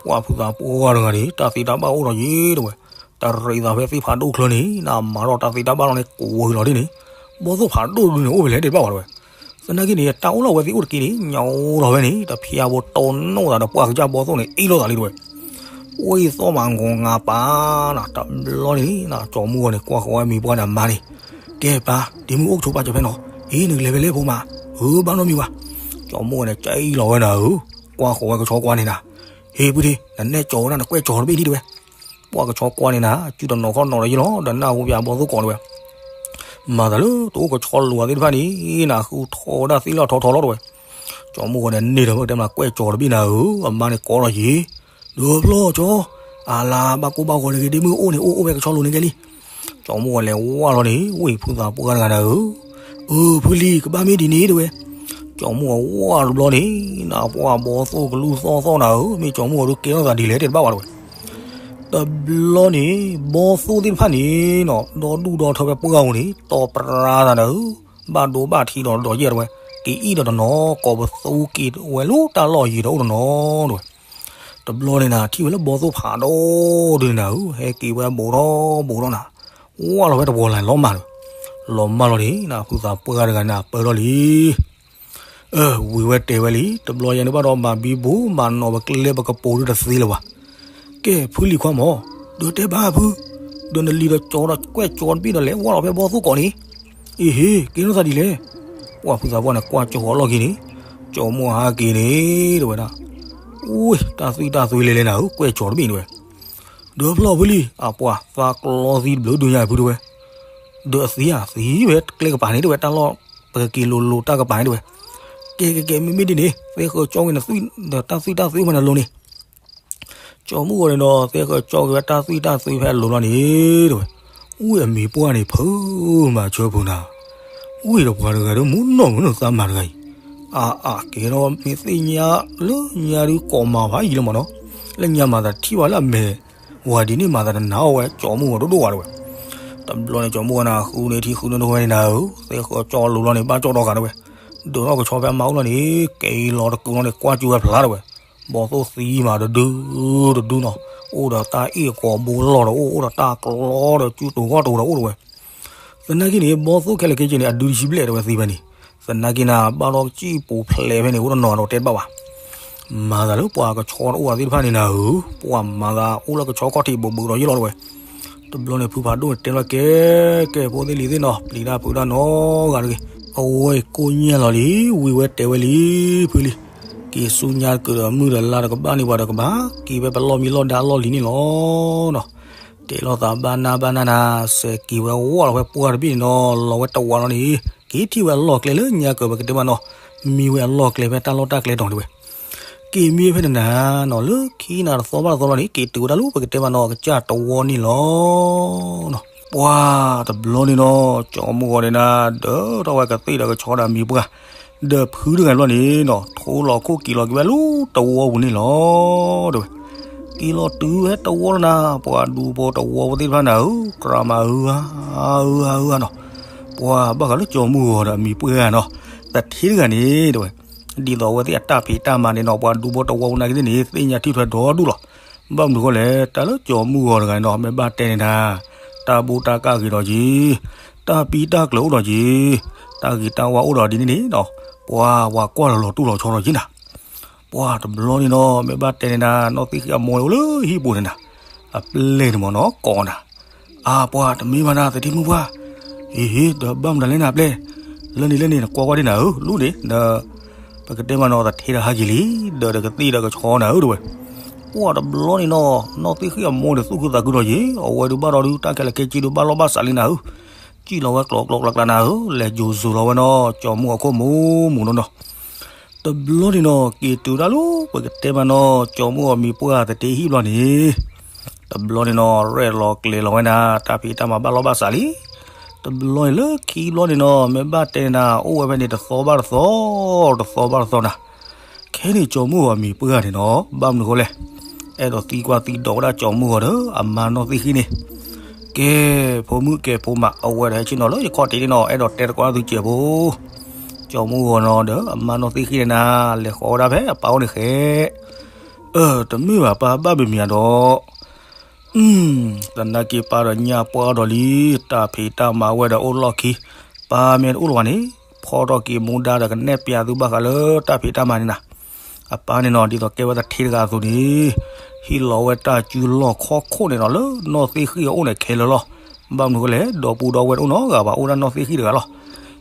ပှၢ်ဖုသးပှၢ်တဂၤန့ၣ် တၢ်သ့တၢ်ဘၣ်အိၣ်ထီၣ်ယံၤတဲဝဲ, တရံးသးဖဲသ့ၣ်ဖးဒိၣ်ချၢန့ၣ် နမၤထီၣ်တၢ်သ့တၢ်ဘၣ်လီၤန့ၣ် ကိးဝဲလီၤဒ်န့ၣ်, ဘီသိၣ်ဖးဒိၣ်ဒုးန့ၣ် အိၣ်ဖဲလဲၣ်တဲတဘၣ်ဝဲတဲဝဲ, သနာ်က့န့ၣ် တၢ်အိၣ်လီၤဝဲသ့ၣ်အိၣ်တက့ၢ်န့ၣ် ညါအိၣ်ထီၣ်ဝဲန့ၣ် တဖျါဖိတိၢ်နီၣ်သးဒီးပှၢ်ကစၢ်ဘီသိၣ်န့ၣ် အ့ၣ်လိာ်သးလံတဲဝဲ ဝ့ၢ်သီၣ်မးငီၤငါပာ်နၤ တဘျီန့ၣ် ကၠီမုၢ်ဂီၤန့ၣ် ကွၢ်ဃီၤဝဲမံၤပှၢ်ဒီးမါန့ၣ်, ကဲပၢ် ဒ့မုၣ်အိၣ်ကဆိးပာ်စၢၤဖဲနီၤ, အ့ နကလဲၤဖဲလဲၣ်ဖိမး, အၢဘၣ်နီတမံၤဘၣ်, ကၠီမုၢ်ဂီၤန့ၣ် ကၠံၣ်လီၤဝဲနၤဧၢ, ကွၢ်ဃီၤဝဲကဆီကွၢ်န့ၣ်နၤ, ဟ့ၣ်ဖုထံ နနဲၣ်ကၠီဝဲဒၣ်နကွဲၢ်ကၠီတဘ့ၣ်ဒံးတဲဝဲ ပှၢ်ကဆီကွၢ်န့ၣ်နၤ စုတနီၤခီၣ်နီၤဒီးယ့ၢ်လီၤ ဒီးနၢ်ဟူပၠးဘီသိၣ်ကိးတဲဝဲ, မၤသးလၢတအိၣ်ကဆီလိၤသ့ၣ်တဖၣ်န့ၣ် နဃုထီၣ်ဝဲဒၣ်သ့ၣ်လီၤထီထီလီၤတဲဝဲ, ကၠီမုၢ်ဂီၤန့ၣ်န့ၢ်ဒီးပကတဲမးကွဲၢ်ကၠီတဘ့ၣ်နၤဧၢ, အမါန့ၣ်ကိးလီၤယံၤ, ဒုးဖျီၣ်ကၠီ, အလါဘၣ်ကိၢ်ဘၣ်ဂီၤတဂ့ၤ ဒ့မုၣ်အိၣ်န့ၣ် အိၣ်အိၣ်ဖဲကဆီလိၤန့ၣ်ကဲလံ ကၠီမုၢ်ဂီၤလဲၤဝဲလီၤန့ၣ် ဝ့ၢ်ဖုသးပှၢ်တဂၤနၤဧၢ, အၢ ဖုလံ ကဘၣ်မ့ၢ်ဒ်န့ၣ်တဲဝဲ, ကၠီမုၢ်ဂီၤဝဲတဘျီန့ၣ် နပှၢ်ဘီသိၣ်ကလူၢ်သီၣ်သီၣ်နၤဧၢ, မ့ၢ်ကၠီမုၢ်ဂီၤဒုးကဲထီၣ်သးဒ်လဲၣ်တဲတဘၣ်ဝဲတဲဝဲ တဘျီန့ၣ် ဘီသိၣ်သ့ၣ်တဖၣ်န့ၣ်နီၤ ဒီဒူၣ်ဒီထၢဖဲပှၢ်ပူၤန့ၣ် တီပရၢသးနၤဧၢ, ဘၣ်ဒိဘၣ်ထံးဒီးဒီးယဲၢ်တဝဲ, က့ၤအံၣ်ဒီးတနီၤ ကိးပသူက့ၤဝဲလၢတၢ်လီၢ်ယံၤဒီးအိၣ်တနီၤတဝဲ. တဘျီန့ၣ်နၤ ထံၣ်ဝဲလၢဘီသိၣ်ဖးဒိၣ်ဒုန့ၣ်နၤဧၢ, ဟဲက့ၤဝဲဘူးထီၣ်ဘူးထီၣ်နၤ, ဝၢ်လီၤဝဲတဝီၤလၢလီၤမၢ်တဝဲ, လီၤမၢ်လီၤန့ၣ်နၤ ဖုသးပှၢ်တဂၤန့ၣ် ပၢၢ်ထီၣ်လံ အၢ ဝံၤဝဲတဲဝဲလံ, တဘျီယဲန့ၣ်ဘၣ်ဒီးမၤဘံဘူ မၤနီၣ်ပကျဲပကပိာ်ဒုတသ့လၢၤဘၣ်. ကဲ ဖုလံၤခွါမၢ်, ဒီးတဲဘၣ်ဖု, ဒီးနလံၤဒီးကၠီဒီးကွဲၢ်ကၠီတဘ့ၣ်ဒီးလဲၤဝၢ်လီၤဖဲဘီသိၣ်ကိးန့ၣ်, အ့ဟ့ ကဲထီၣ်သးဒ်လဲၣ်. ပှၤဖုသးပှၢ်န့ၣ် ကွၢ်ကၠီအလီၢ်ခံန့ၣ်, ကၠီမုၢ်ဟါက့ၤန့ၣ် တဝဲဒၣ်, အိ တၢ်သွံၣ်တၢ်သွံလဲၤလဲၤနၤဧၢ, ကွဲၢ်ကၠီတဘ့ၣ်တဝဲ ဒီးဖျီၣ်ဖုလံၤ အပှၤသးကျီသံတဘျုးဒုညါဖုတဝဲ, ဒီးအသံဧါ သံဝဲကျဲကပၤန့ၣ်တဝဲ တၢ်လီၢ်ပကက့ၤလိၤလိၤတၢ်ကပၤန့ၣ်တဝဲ, ကဲကဲကဲ မ့မ့ၢ်ဒ်န့ၣ် သဲဃၢၤကၠီက့ၤနသွံၣ်ဒီးတၢ်သွံၣ်တၢ်သွံမးနလိၤန့ၣ်, ကၠီမုၢ်ဂီၤန့ၣ်ဒီး သဲဃၢၤကၠီက့ၤဝဲတၢ်သွံၣ်တၢ်သွံဖဲအလိၤလီၤန့ၣ် တဝဲ, အိ အမံၤပှၢ်န့ၣ် ဖုမၤဆၢဖုနၤ, အိ ဒီးပှၤတဂၤဒီးမူနီၢ်မုၢ်နီၢ်သးမၤတဂၤအံၤ, အါအါ ကဲထီၣ်မ့ၢ်သ့ၣ်ညါလၢညါဒုးကိးမၤဖးယံာ်လီၤမၢ်နီၤ, လၢညါမၤသးတထံၣ်ဘၣ်လၢအမဲာ်, ဝၤဒ်န့ၣ်မၤသးတနာ်အီၤဝဲ ကၠီမုၢ်ဂီၤဒိၣ်ဒိၣ်ဝဲတဝဲ. တဘျီန့ၣ် ကၠီမုၢ်ဂီၤန့ၣ်ဃုန့ၢ်ထံဃုန့ၢ်တဝဲန့ၣ်နၤဧၢ, သဲဃၢၤကၠီလိၤလီၤန့ၣ် ဘၣ်ကၠီဒီဂၤတဝဲ, ဒိးထီၣ်ကဆီဖဲအမါအိၣ်လီၤန့ၣ် က့ၤလီၤတကူလီၤန့ၣ် ကွၢ်ကၠူဝဲဖျါတဝဲ, ဘီသိၣ်သံမးတဒုတဒုနီၤ, အိၣ်ဒီးတၢ်အ့ၣ်ကိးဘိလီၢ်ဒီးအိၣ်, အိၣ်ဒီးတၢ်ကျီဒီးကၠူတိၤဂီၢ်တိၤဒီးအိၣ်တဝဲ. သနာ်က့န့ၣ် ဘီသိၣ်ခဲလၢာ်ခဲဆ့န့ၣ် အဒုတဆံဘျဲၣ်တဝဲသ့ဖဲန့ၣ်, သနာ်က့နၤ ဘၣ်ဒီးကစံၣ်ပူၤဖျဲးဖဲန့ၣ် အိၣ်တနီၤဒီးတဲတဘၣ်ဘၣ်. မၤသးလၢပှၤကဆီတအိၣ်အသ့ၣ်တဖၣ်န့ၣ်နၤဧၢ, ပှၤမၤသးအိၣ်လၢကဆီခီၣ်ထံးဘူးဘူးဒီးယ့ၢ်လီၤတဝဲ. တဘျီန့ၣ် ဖုဖးဒိၣ်န့ၣ်တဲလီၤကဲ, ကဲဖိသ့ၣ်လံၤသ့ၣ်နီၤ ပျံၤတၢ်ဖုးတၢ်နီတဂၤတဂ့ၤ, အဝဲကိၣ်ညါလီၤလံ, ဝံၤဝဲတဲဝဲလံ, ဖုလံၤ, က့ၤဆူညါကဒီးမုၢ်ဒီးလါဒီးကဘၣ်န့ၢ်ပှၤဒီးကဘၣ်က့ၤဖဲပလီၢ်မံလီၢ်ဒါအလီၢ်လံၤန့ၣ်လီၤ. တဲလိာ်သးဘၣ်နၢ်ဘၣ်နၢ်နၤ, စဲးက့ၤဝဲဝီလီၤဝဲပှၢ်တဘ့ၣ်န့ၣ်နီၤ လီၤဝဲတဝးလီၤန့ၣ်, က့ၤထံၣ်ဝဲအလီၢ်ကျဲလၢညါကပကတဲဘၣ်နီၤ, မံဝဲအလီၢ်ကျဲဖဲတၢ်လီၢ်တၢ်ကျဲတီၤတဝဲ. က့ၤမံဖဲန့ၣ်နၤနီၤ လၢခံနၤတသီဘၣ်တသီလီၤန့ၣ် က့ၤတုၤဝဲဒၣ်လၢပကတဲဘၣ်နီၤ ကစၢ်တဝီန့ၣ်လီၤ. ပှၤတဘျီန့ၣ်နီၤ ကၠီမုၢ်ဂီၤန့ၣ်နၤ ဒၢးထီၣ်ဝဲကသ့ၣ်ဒီးကဆီဒီးမံၤပှၢ်, ဒီးဖုတဂၤဘျီန့ၣ်နီၤ ထိလီၤခိၣ်က့ၤလီၤက့ၤဝဲလၢတဝီပူၤန့ၣ်လီၤ. တဝဲ က့ၤလီၤတုၤဝဲတဝီလီၤနၤ ပှၤဒူဖိတဝီဖိသ့ၣ်တဖၣ်နၤဧၢ ကြၢးမၤဧၢဧါ ဧၢဧါဧၢဧါနီၤ. ပှၤဘၣ်ဃးလၢကၠီမုၢ်ဂီၤဒီးအမံၤပှၢ်ဧါနီၤ သထ့တဂၤန့ၣ် တဝဲ ဒ်သိးအဝဲသ့ၣ်အတၢ်ဖံးတၢ်မၤန့ၣ်နီၤ ပှၤဒူဖိတဝီဖိနာ်က့သ့ၣ်န့ၣ် သ့ၣ်ညါထံၣ်ထွဲဒီဒူၣ်လီၤ. ဘၣ်မနုၤဃိလဲၣ် တၢ်လၢကၠီမုၢ်ဂီၤတဂၤန့ၣ်နီၤ မ့ၢ်ဘၣ်တဲန့ၣ်နၤ တၢ်ဘူၣ်တၢ်ကၢ်ဂ့ၤဒီးက့ၤ တၢ်ပံတၢ်ကျၢၤအိၣ်ဒီးက့ၤ တၢ်ဂ့ၤတၢ်ဝါအိၣ်ဒီးဒ်န့ၣ်န့ၣ်နီၤ ပှၤဝၤကွၢ်လီၤလီၤတူၢ်လီၤဆီဒီးက့ၤနၤ ပှၤတဘျီန့ၣ်နီၤ မ့ၢ်ဘၣ်တဲန့ၣ်နၤ နီၢ်သ့ၣ်ဃံအမိၢ်န့ၣ်အိၣ်လၢဟံၣ်ပူၤန့ၣ်နၤ အပျဲၢ်န့ၣ်မ့ၢ်နီၤ ကိးနၤ အါ ပှၤတမ့ၢ်ဘၣ်နၤ သထ့မုၣ်ပှၢ် ဟ့ၣ်ဟ့ၣ် ဒီးဘၣ်မတၤလဲၣ်နၤပျဲၢ် လၢန့ၣ်လၢန့ၣ် နကွၢ်ကွၢ်ဒ်နၤဧၢ လူန့ၣ် ပကတဲမးနီၤ သထ့ဒီးဟးက့ၤလံ ဒီးတကသ့ၣ်ဒီးကဆီနၤဧၢ တဝဲ ပှၤတဘျီန့ၣ်နီၤ နီၢ်သ့ၣ်ဃံအမိၢ်န့ၣ် သူၣ်ခုသးခုဒီးယ့ၤ အဝဲဒုးဘၣ်ဒီးဒုး တၢ်ခဲလၢာ်ခဲဆ့ဒုး ဘၣ်လီၢ်ဘၣ်စးလံနၤဧၢ စံၣ်လီၤဝဲကျိးကျိးကျါကျါနၤဧၢ လဲၤယိၤစိၤလီၤဝဲနီၤ ကၠီမုၢ်အခိၣ်မူမူနီၤနီၤ တဘျီန့ၣ်နီၤ က့ၤတုၤဒၣ်လၢ ပကတဲမးနီၤ ကၠီမုၢ်အမံၤပှၢ်သထ့ဟံၣ်ဘျီန့ၣ် တဘျီန့ၣ်နီၤ ရဲၣ်လီၤကျဲၤလီၤဝဲနၤ တၢ်ဖံးတၢ်မၤဘၣ်လီၢ်ဘၣ်စးလံ တဘျီန့ၣ်လၢခံဘျီန့ၣ်နီၤ မ့ၢ်ဘၣ်တဲန့ၣ်နၤ အိၣ်ဝဲဖဲန့ၣ် တသီဘၣ်တသီ တသီဘၣ်တသီနၤ ခဲန့ၣ် ကၠီမုၢ်ဂီၤအမံၤပှၢ်န့ၣ်နီၤ ဘၣ်မနုၤဃိလဲၣ် အဲၣ်ဒိးသံကွၢ်သံဒိးဝဲဒၣ်ကၠီမုၢ်ဂီၤဒီး အမါနီၢ်သ့ၣ်ဃံန့ၣ် ကဲ ဖိမုၣ်ကဲဖိမး အဝဲဒီးဟဲဆ့ၣ်နီၤလၢယခီၣ်ထံးန့ၣ်နီၤ အဲၣ်ဒိးတဲတကိးသုစဲးဖိ ကၠီမုၢ်ဂီၤနီၤဒီး အမါနီၢ်သ့ၣ်ဃံန့ၣ်နၤ လဲၤဃီၤဝဲဒၣ်ဖဲအပၢ်အိၣ်န့ၣ်ဃဲ အၢ တမ့ၢ်ဘၣ်ပၢ်ဘၣ်မံၤမံၤဒီး သနာ်က့ပၢ်ဒီးညၣ်ပှၢ်ဒီးလံ တၢ်ဖံးတၢ်မၤဝဲဒီးအိၣ်လီၢ်ခံ ပၢ်မ့ၢ်တအိၣ်လၢၤဘၣ်န့ၣ် ဖီထီၣ်က့ၤမူဒါဒီးကနဲၣ်ပျးသုဘၣ်ဃးလၢတၢ်ဖံးတၢ်မၤန့ၣ်နၤ အပၢ်န့ၣ်နီၤ ဒ်သိးကဲဝဲသထ့တဂၤအသိးန့ၣ် ဟံးလီၤဝဲတၢ်စုလီၢ်ခီၣ်ခိၣ်န့ၣ်နီၤ လၢနီၢ်သ့ၣ်ဃံအအိၣ်န့ၣ်ခဲလၢာ်လီၤ. ဘၣ်မနုၤဃိလဲၣ် ဒီပုၢ်ဒီဝဲၢ်တအိၣ်နီတဂၤဘၣ် အိၣ်ဒၣ်နီၢ်သ့ၣ်ဃံတဂၤလီၤ.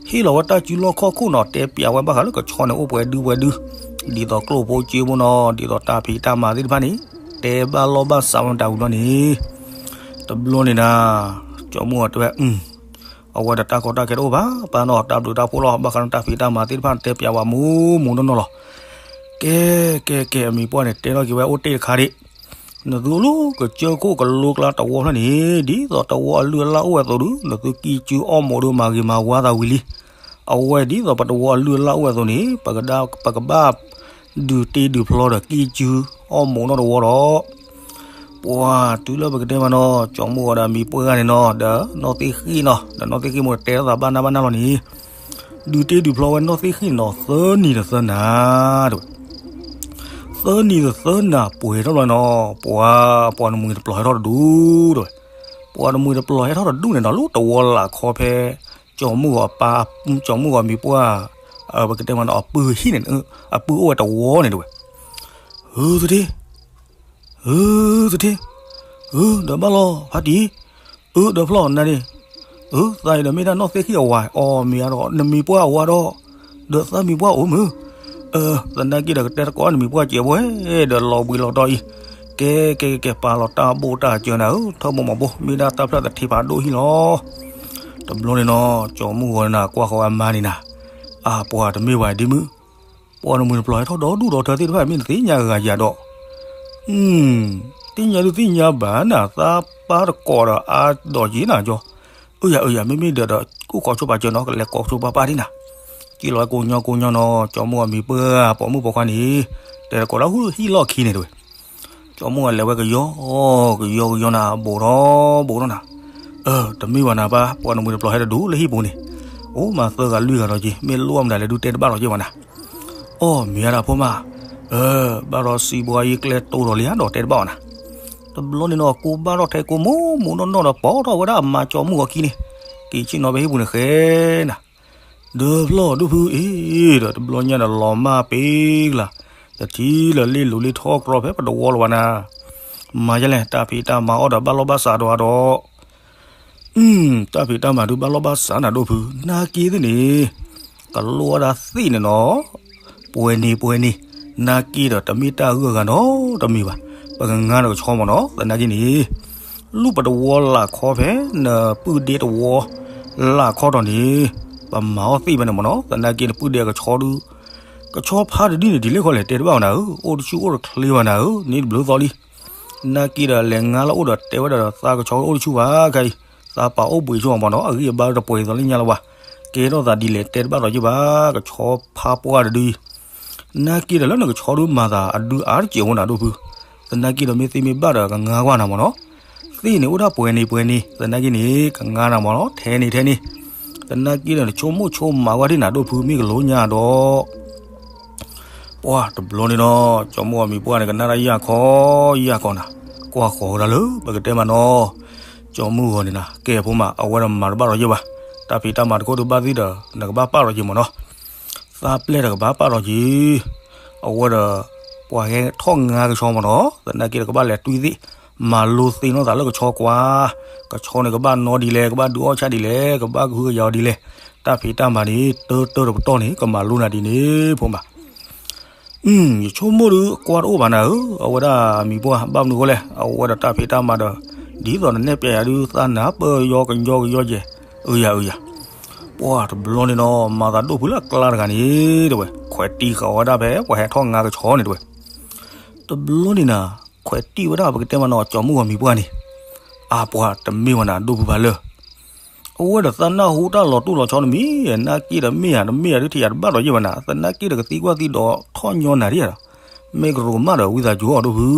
ဟံးလီၤဝဲတၢ်စုလီၢ်ခီၣ်ခိၣ်နီၤ တဲပျးဝဲဘၣ်ဃးလၢကဆီန့ၣ်အိၣ်ပှဲၤဒုပှဲၤဒု ဒ်သိးကျိၣ်ဖိစ့ဖိနီၤ ဒ်သိးတၢ်ဖံးတၢ်မၤသ့ၣ်တဖၣ်န့ၣ် တဲဘၣ်လီၢ်ဘၣ်စးဝဲတၢ်ဝံၤလီၤန့ၣ် တဘျီန့ၣ်နၤ ကၠီမုၢ်ဂီၤတဲဝဲ အဝဲဒီးတၢ်ကီတၢ်ခဲတအိၣ်ဘၣ် ပၢ်နီၤ တၢ်ဘျုးတၢ်ဖှိၣ်လီၤ ဘၣ်ဃးလၢတၢ်ဖံးတၢ်မၤသ့ၣ်တဖၣ် တဲပျးဝဲမူမူနီၢ်နီၢ်လီၤ. ကဲ ကဲ ကဲ အမံၤပှၢ်န့ၣ် တဲထီၣ်က့ၤဝဲအိၣ်တ့ၢ်တခါဒံး နသုအိၣ်လၢကစၢၢ်ခိၣ်ကလိကျါတဝီဖျၢၣ်န့ၣ် ဒ်သိးတဝီအလုၢ်အလၢ်အိၣ်ဝဲအသိးဒု နသုကံၢ်စုအီၣ်မိာ်ဒုးမၤဂ့ၤမၤဝါသးဝံၤလံ. အဝဲဒ်သိးပတဝီအလုၢ်အလၢ်အိၣ်ဝဲအသိးန့ၣ် ပကဘၣ် ပကဘၣ် ဒုးတ့ဒုးဖျီဒီးကံၢ်စုအီၣ်မိာ်နီၢ်တဝီဒီး ပ ပှၤတုၤလၢပကတဲမးနီၤ ကၠီမုၢ်ဂီၤဒီးအမံၤပှၢ်ဂၤန့ၣ်နီၤ ဒီးနီၢ်သ့ၣ်ဃံၣ်နီၤ ဒီးနီၢ်သ့ၣ်ဃံၣ်မိၢ်တဲထီၣ်သးဘၣ်နၢ်ဘၣ်နၢ်လီၤန့ၣ် ဒုးတ့ဒုးဖျီဝဲနီၢ်သ့ၣ်ဃံၣ်နီၤ သၢနံၤဒီးသၢနၤ တဲဝဲ သၢနံၤဒီးသၢနၤပှဲၤထီၣ်ဘျီနီၤ ပှၤ ပှၤနမှံၤတပျီၤဟဲထီၣ်တဒူၣ်တဲဝဲ ပှၤနမှံၤတပျီၤဟဲထီၣ်တဒူၣ်န့ၣ်နီၤ လၢတဝီလၢ်ခီဖဲ ကၠီမုၢ်ဂီၤအပၢ် ကၠီမုၢ်ဂီၤမံၤပှၢ် ပကတဲမးနီၤ အပုၢ်ဟံၣ်န့ၣ် အပုၢ်အိၣ်ဝဲတဝီန့ၣ်တဲဝဲ ဧၢသထ့ ဧၢသထ့ ဧၢဒီးဘၣ်လီၤဖါတံၢ် ဧၢဒီးဖျီၣ်နၤန့ၣ် ဧၢသးအံၤဒီးမ့ၢ်ဒၣ်နီၢ်သ့ၣ်ဃံၣ်အဝၤ အီၣ်မ့ၤအါဒီး နမံၤပှၢ်အဝၤဒီး ဒီးသးမံၤပှၢ်အိၣ်မုၢ် သနာ်က့ဒီးကတဲတကိးနမံၤပှၢ်စဲးဘှဲ ဒီးလီၤဘှံးလီၤတီၤအံၤ ကဲကဲကဲ ပာ်လီၤတၢ်ဘိၣ်တၢ်စၢၤနၤဧၢ ထၢမိၢ်မီၤဘိ မ့ၢ်ဒၣ်တၢ်ဖျၢၣ်သထ့ဖးဒိၣ်ဟံၣ်လီၤ တဘျီန့ၣ်နီၤ ကၠီမုၢ်ဂီၤန့ၣ်နၤ ကွၢ်ဃီၤဝဲအမါန့ၣ်နၤ အါပှၤတမ့ၢ်ဘၣ်ဒ်မုၢ် ပှၤနမှံၤတပျီၤဟဲထီၣ်ဒီဒူၣ်ဒီထၢသ့ၣ်တဖၣ် မ့ၢ်နသ့ၣ်ညါဂၤယၤဒီး သ့ၣ်ညါဒုးသ့ၣ်ညါဘၣ်နၤ သးပၢ်တကိးဒီးအါဒီးက့ၤနၤကၠီ အၢယၤအၢယၤ မ့မ့ၢ်ဒီးဒီး ကူၣ်ခီဆိပာ်စၢၤနီၤ ကလဲၤကိးဆိပာ်ပာ်ဒ်နၤ က့ၤလီၤကိညီကိညီနီၤ ကၠီမုၢ်ဂီၤမံၤပှၢ် ပိာ်မုၣ်ပိာ်ခွါန့ၣ် တဲတကိးလၢဟူဟံၣ်လီၢ်ခံန့ၣ်တဲဝဲ ကၠီမုၢ်ဂီၤလဲၤဝဲကယီ ကယီကယီနၤ ဘူးထီၣ်ဘူးထီၣ်နၤ တမ့ၢ်ဘၣ်နၤပၢ် ပှၤနမှံၤတပျီၤဟဲတဒူၣ်လၢဟံၣ်ပူၤန့ၣ် အိၣ်မးသၢဂၤလွံၢ်ဂၤဒီးက့ၤ မ့ၢ်လိၣ်မတၤလဲၣ်ဒုးတဲတဘၣ်လီၤက့ၤဘၣ်နၤ အီၣ်မ့ၤအါဒၣ်ဖိမး ဘၣ်ဒီးစံးဘှါယ့ကျဲတိဒီးလံဧါဒီးတဲတဘၣ်အီၤနၤ တဘျီန့ၣ်နီၤ ကိးဘၣ်ထီၣ်ထဲကိးမိၢ်မိၢ်နီၢ်နီၢ်ဒီး ပိာ်ထီၣ်ဝဲဒၣ်အမါကၠီမုၢ်ဂီၤခံန့ၣ် က့ၤဆ့ၣ်နီၤဖဲဟံၣ်ပူၤန့ၣ်ဃဲနၤ ဒီးဖျီၣ်ဒိၣ်ဖုအ့ၣ်ဒီး တဘျီညါဒီးလီၤမၢ်ပ့ၤကလၤ တထံၣ်လၢၤလ့လိၤလ့ထီၣ်ကြီဖဲပတဝီလၢၤဘၣ်နၤ မၤယဲလဲၣ် တၢ်ဖံးတၢ်မၤအီၣ်ဒီးဘၣ်လီၢ်ဘၣ်စးဒီးအါဒီး တၢ်ဖံးတၢ်မၤဒုးဘၣ်လီၢ်ဘၣ်စးနၤဒိၣ်ဖု နာ်က့သ့ၣ်န့ၣ် ကလိၣ်ဝဲဒၣ်သ့ၣ်န့ၣ်နီၤ ပှဲၤန့ၣ်ပှဲၤန့ၣ် နာ်က့ဒီးတမ့ၢ်တၢ်ဂုၤအဂၤနီတမံၤဘၣ် ပကငါဒီးကဆီမ့ၢ်နီၤ သနာ်က့န့ၣ် လူၢ်ပတဝီလၢ်ခီဖဲ နပုၢ်ဒ့တဝီ လၢ်ခီဒီးန့ၣ် ပမၤအီၣ်သ့ၣ်ဖဲန့ၣ်မ့ၢ်နီၤ သနာ်က့နပုၢ်ဒ့အကဆီဒုး ကဆီဖါတဒုန့ၣ် ဒ်လဲၣ်ခီလဲၣ် တဲတဘၣ်အီၤနၤဧၢ အိၣ်တဆူၣ်အိၣ်တချ့ဘၣ်နၤဧၢ န့ၣ်တဘျုးသီလံ နာ်က့ဒီးလဲၤငါလၢအိၣ်ဒီးတဲဝဲဒၣ်ဒီးသးကဆီအိၣ်တဆူၣ်ဘၣ်ခဲအံၤ သးပာ်အိၣ်ဘှံးဆိမ့ၢ်နီၤ အဂံၢ်အဘါတပှဲၤဒ်သိးလၢညါလၢၤဘၣ် ကဲထီၣ်သးဒ်လဲၣ်တဲတဘၣ်ဒီးယဘၣ် ကဆီဖါပှၢ်တဒုအံၤ နာ်က့ဒီးလၢနကဆီဒုးမၤသးအဒုးအါတစဲးဖိနၤဒိၣ်ဖု သနာ်က့ဒီးမ့ၢ်သ့မ့ၢ်ဘၣ်ဒီးကငါကွၢ်နၤမ့ၢ်နီၤ သ့ၣ်န့ၣ်အိၣ်ဒၣ်ပှဲၤန့ၣ်ပှဲၤန့ၣ် သနာ်က့န့ၣ် ကငါနၤမ့ၢ်နီၤ ထဲန့ၣ်ထဲန့ၣ် သနာ်က့ဒီးနဆိကမိၣ်ဆိကမးကွၢ်ဒ်နၤဒိၣ်ဖုမ့ၢ်ကလိညါဒီး ပှၢ်တဘျီန့ၣ်နီၤ ကၠီမုၢ်ဂီၤမံၤပှၢ်န့ၣ် ကနၣ်တၢ်ယၢ်ခီယၢ်ခီနၤ ကွၢ်ဃီၤဝဲဒၣ်လၢပကတဲမးနီၤ ကၠီမုၢ်ဂီၤန့ၣ်နၤ ကဲဖိမး အဝဲဒီးမၤတဘၣ်ဒီးယဲဘၣ် တၢ်ဖံးတၢ်မၤတခိၣ်ဒုးဘၣ်သ့ၣ်ဒီး နကဘၣ်ပာ်လီၤက့ၤမ့ၢ်နီၤ သးပျဲၢ်တကဘၣ်ပာ်လီၤက့ၤ အဝဲဒီး ပှၤဟဲထီၣ်ငါကဆီမ့ၢ်နီၤ သနာ်က့ဒီးကဘၣ်လဲၤတွံၢ်သ့ၣ် မၤလိသ့ၣ်နီၣ်သးလၢကဆီကွၢ် ကဆီန့ၣ်ကဘၣ်နီဒ်လဲၣ် ကဘၣ်ဒုးအီၣ်ဆၣ်ဒ်လဲၣ် ကဘၣ်ကဟုကယာ်အီၤဒ်လဲၣ် တၢ်ဖံးတၢ်မၤန့ၣ် တၢတၢတပတီၢ်န့ၣ် ကမၤလိနၤဒ်န့ၣ် ဖိမး ယဆိကမိၣ်ဒုးကွၢ်တအိၣ်ဘၣ်နၤဧၢ အဝဲဒၣ်မံၤပှၢ် ဘၣ်မနုၤဃိလဲၣ် အဝဲဒီးတၢ်ဖံးတၢ်မၤဒီး ဒ်သိးနနဲၣ်ပျဲယၤဒုး သးနၢ်ပၢၢ်ယီကယီကယီယဲၢ် အၢယၤအၢယၤ ပှၢ်တဘျီန့ၣ်နီၤ မၤသးဒိၣ်ဖုလၢအကျါတဂၤန့ၣ် တဲဝဲ ခွဲးတံၢ်ဃာ်ဝဲဒၣ်ဖဲ ပှၤဟဲထီၣ်ငါကဆီန့ၣ်တဲဝဲ တဘျီန့ၣ်နၤ ခွဲးတံၢ်ဝဲဒၣ်ပကတဲမးနီၤ ကၠီမုၢ်ဂီၤမံၤပှၢ်န့ၣ် အါပှၤတမ့ၢ်ဝဲနၤ ဒိၣ်ဖုဖးလၢၢ် အဝဲဒီးသးနၢ်ဟူတၢ်လီၤတူၢ်လီၤဆီတမံၤ နာ်က့ဒီးမ့ၢ်ဧါ တမ့ၢ်ဧါဒုးထံၣ်ယၤတဘၣ်ဒီးယဲၢ်ဘၣ်နၤ သနာ်က့ဒီးကသံကွၢ်သံဒီးထီၣ်ညီနၤဒ်ယၤဒီး မ့ၢ်ကရိးမးဒီးဝံသးစူၤအီၤဒိၣ်ဖု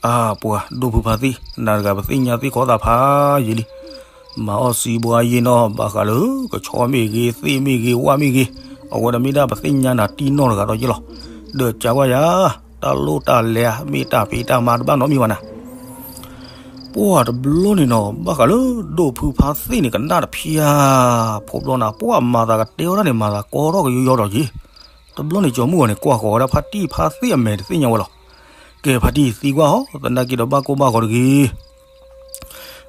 အါပှၤဒိၣ်ဖုဖးသ့ၣ် နၤတဂၤပသ့ၣ်ညါသ့ၣ်ခီသးဖးယံာ်လံ မၤအီၣ်စံးဘှါယ့ၢ်နီၣ် ဘၣ်ဃးလၢ ကဆီမ့ၢ်ဂ့ၤ သ့ၣ်မ့ၢ်ဂ့ၤ ဝၣ်မ့ၢ်ဂ့ၤ အဝဲဒီးမ့ၢ်ဒၣ်ပသ့ၣ်ညါနၤတံၢ်နီၣ်တဂၤဒီးယဲၢ်လီၤ ဒီးကးကွၢ်ယၤ တၢ်လိၣ်တၢ်လဲၤ မ့ၢ်တၢ်ဖံးတၢ်မၤတဘၣ်နီတမံၤဘၣ်နၤ ပှၢ်တဘျီန့ၣ်နီၤ ဘၣ်ဃးလၢဒိၣ်ဖုဖးသ့ၣ်န့ၣ် ကနၣ်တဖျါ ဖိဘျီနၤ ပှၢ်မၤသးကတဲဝဲဒၣ်န့ၣ် မၤသးကီထီၣ်ကယီယီဒီးက့ၤ တဘျီန့ၣ် ကၠီမုၢ်ဂီၤန့ၣ် ကွၢ်ဃီၤဝဲဒၣ်ဖါတံၢ်ဖးသ့ၣ်အမဲာ်တသ့ၣ်ညါဝဲလီၤ ကဲဖါတံၢ်သံကွၢ်ဟီ သနာ်က့ဒီးဘၣ်ကိၢ်ဘၣ်ဂီၤ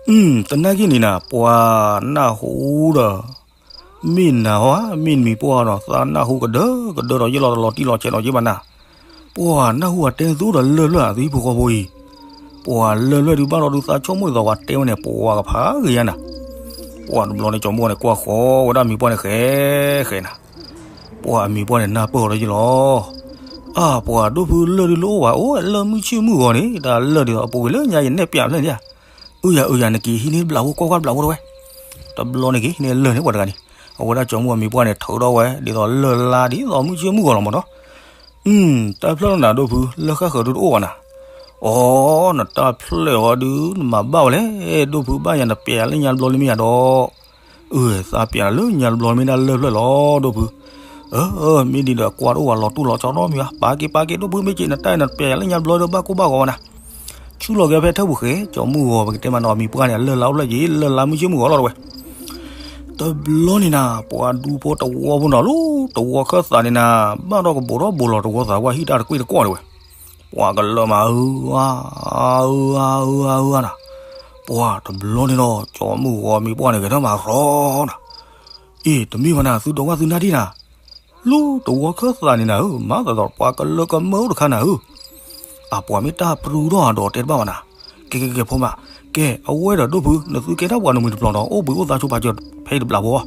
တဂ့ၤ သနာ်က့န့ၣ်နၤ ပှၤနၢ်ဟူဒီး မ့ၢ်နၤဟီ မ့ၢ်နမံၤပှၢ်နီၤ သးနၢ်ဟူကဒၢကဒၢဒီးယဲၢ်လီၤတလီၤတံၢ်လီၤဆဲးဒီးယဲၢ်ဘၣ်နၤ ပှၤနၢ်ဟူအတဲနသူဒီးလၢၢ်လၢၢ်အသံဖိဃီဖိအံၤ ပှၤလၢၢ်လၢၢ်ဒုးဘၣ်ဒီးဒုးသးဆိကမိၣ်ဒ်သိးပှၤတဲဝဲန့ၣ် ပှၤကဖးဂ့ၤယါနၤ ပှၢ်တဘျီန့ၣ် ကၠီမုၢ်ဂီၤန့ၣ် ကွၢ်ဃီၤဝဲဒၣ်မံၤပှၢ်န့ၣ်ဃဲဃဲနၤ ပှၢ်အမံၤပှၢ်န့ၣ် နၢ်ပၢၢ်ဃီၤဒီးယဲၢ်လီၤ အါပှၤဒိၣ်ဖုလၢၢ်ဒုးလၢအိၣ်ဝဲ အိၣ်လၢမုၢ်ဆ့ၣ်မုၢ်ဂီၤန့ၣ် တၢ်လၢၢ်ဒ်သိးအပူၤကွံာ်လၢညါယနဲၣ်ပျးဖျၢၣ်န့ၣ် အုယၤအုယၤ နက့ၤဟံးန့ၢ်ဘျးဝဲကွၢ်ကွၢ်ဘျးဝဲတဝဲ တဘျီန့ၣ်က့ၤဟံးန့ၢ်လၢၢ်န့ၣ်ပှၤတဂၤန့ၣ် အဝဲဒၣ်ကၠီမုၢ်ဂီၤမံၤပှၢ်န့ၣ် ထုးထီၣ်ဝဲ ဒ်သိးလၢၢ်လါဒ်သိးမုၢ်ဆ့ၣ်မုၢ်ဂီၤလီၤမ့ၢ်နီၤ တၢ်ဖျၢၣ်လီၤနၤဒိၣ်ဖု လၢဃၣ်ဃၢၤဒုးတအိၣ်ဘၣ်နၤ အီ, နတၢ်ဖျၢၣ်အီၤဒုး နမၤဘၣ်ဝဲလဲၣ်, ဒိၣ်ဖုဘၣ်ယၤ နပျဲယၤလၢညါတဘျီလံမ့ၢ်ယၤဒီး, အၢ သးပျဲနၤလၢညါတဘျီမ့ၢ်ဒၣ်လၢၢ်ဖျၢၣ်လီၤ ဒိၣ်ဖု, အၢ မ့ၢ်ဒ်ဒီးကွၢ်တအိၣ်ဝဲလီၤတူၢ်လီၤဆီနီတမံၤဘၣ်, ပာ်က့ၤပာ်က့ၤ ဒိၣ်ဖုမ့ၢ်က့ၤ နတၢ်အံၤ နပျဲယၤလၢညါတဘျီဒီး ဘၣ်ကိၢ်ဘၣ်ဂီၤဝဲနၤ, ဆူလီၤက့ၤဖဲထၢၣ်ပူၤဃဲ ကၠီၤမုၢ်ဂီၤ ပကတဲမးနီၤ အမံၤပှၢ်န့ၣ် အလၢၢ်လါအိၣ်ဖျၢၣ်က့ၤ လၢၢ်လါမုၢ်ဆ့ၣ်မုၢ်ဂီၤလီၤတဝဲ တဘျီန့ၣ်နၤ ပှၤဒူဖိတဝီဖိနီၤလီၤ တဝီခၢၣ်သးန့ၣ်နၤ, ဘၣ်ဒီးကဘူးထီၣ်ဘူးလီၤတဝီသးပှၢ်ဟံၣ်တၢ်တကွ့ၢ်တကွီၢ်တဝဲ, ပှၤကလၢၢ်မး အၢအါ အၢအါ အၢအါ အၢအါနၤ, ပှၤတဘျီန့ၣ်ဒီး ကၠီၤမုၢ်ဂီၤမံၤပှၢ်န့ၣ် ဂဲၤထီၣ်မၤရီနၤ, အ့ တမ့ၢ်ဘၣ်နၤ သုဒီးဝၣ်သုနၢ်ဒံၣ်နၤ, လူတဝီခၢၣ်သးန့ၣ်နၤဧၢ, မၤသးဒီးပှၤကလၢၢ်ကမၢအိၣ်တခါနၤဧၢ, အပှၤမ့ၢ်တၢ်ပြူထီၣ်အဒီးတဲတဘၣ်ဘၣ်နၤ, ကဲကဲကဲဖိမး, ကဲ အဝဲဒီးဒိၣ်ဖု နသုကဲထီၣ်ပှၤနမှံၤတပျီၤဒီး အိၣ်ဘှံးအိၣ်သါဆိပာ်စၢၤဖဲအံၤတဘျီဖိ,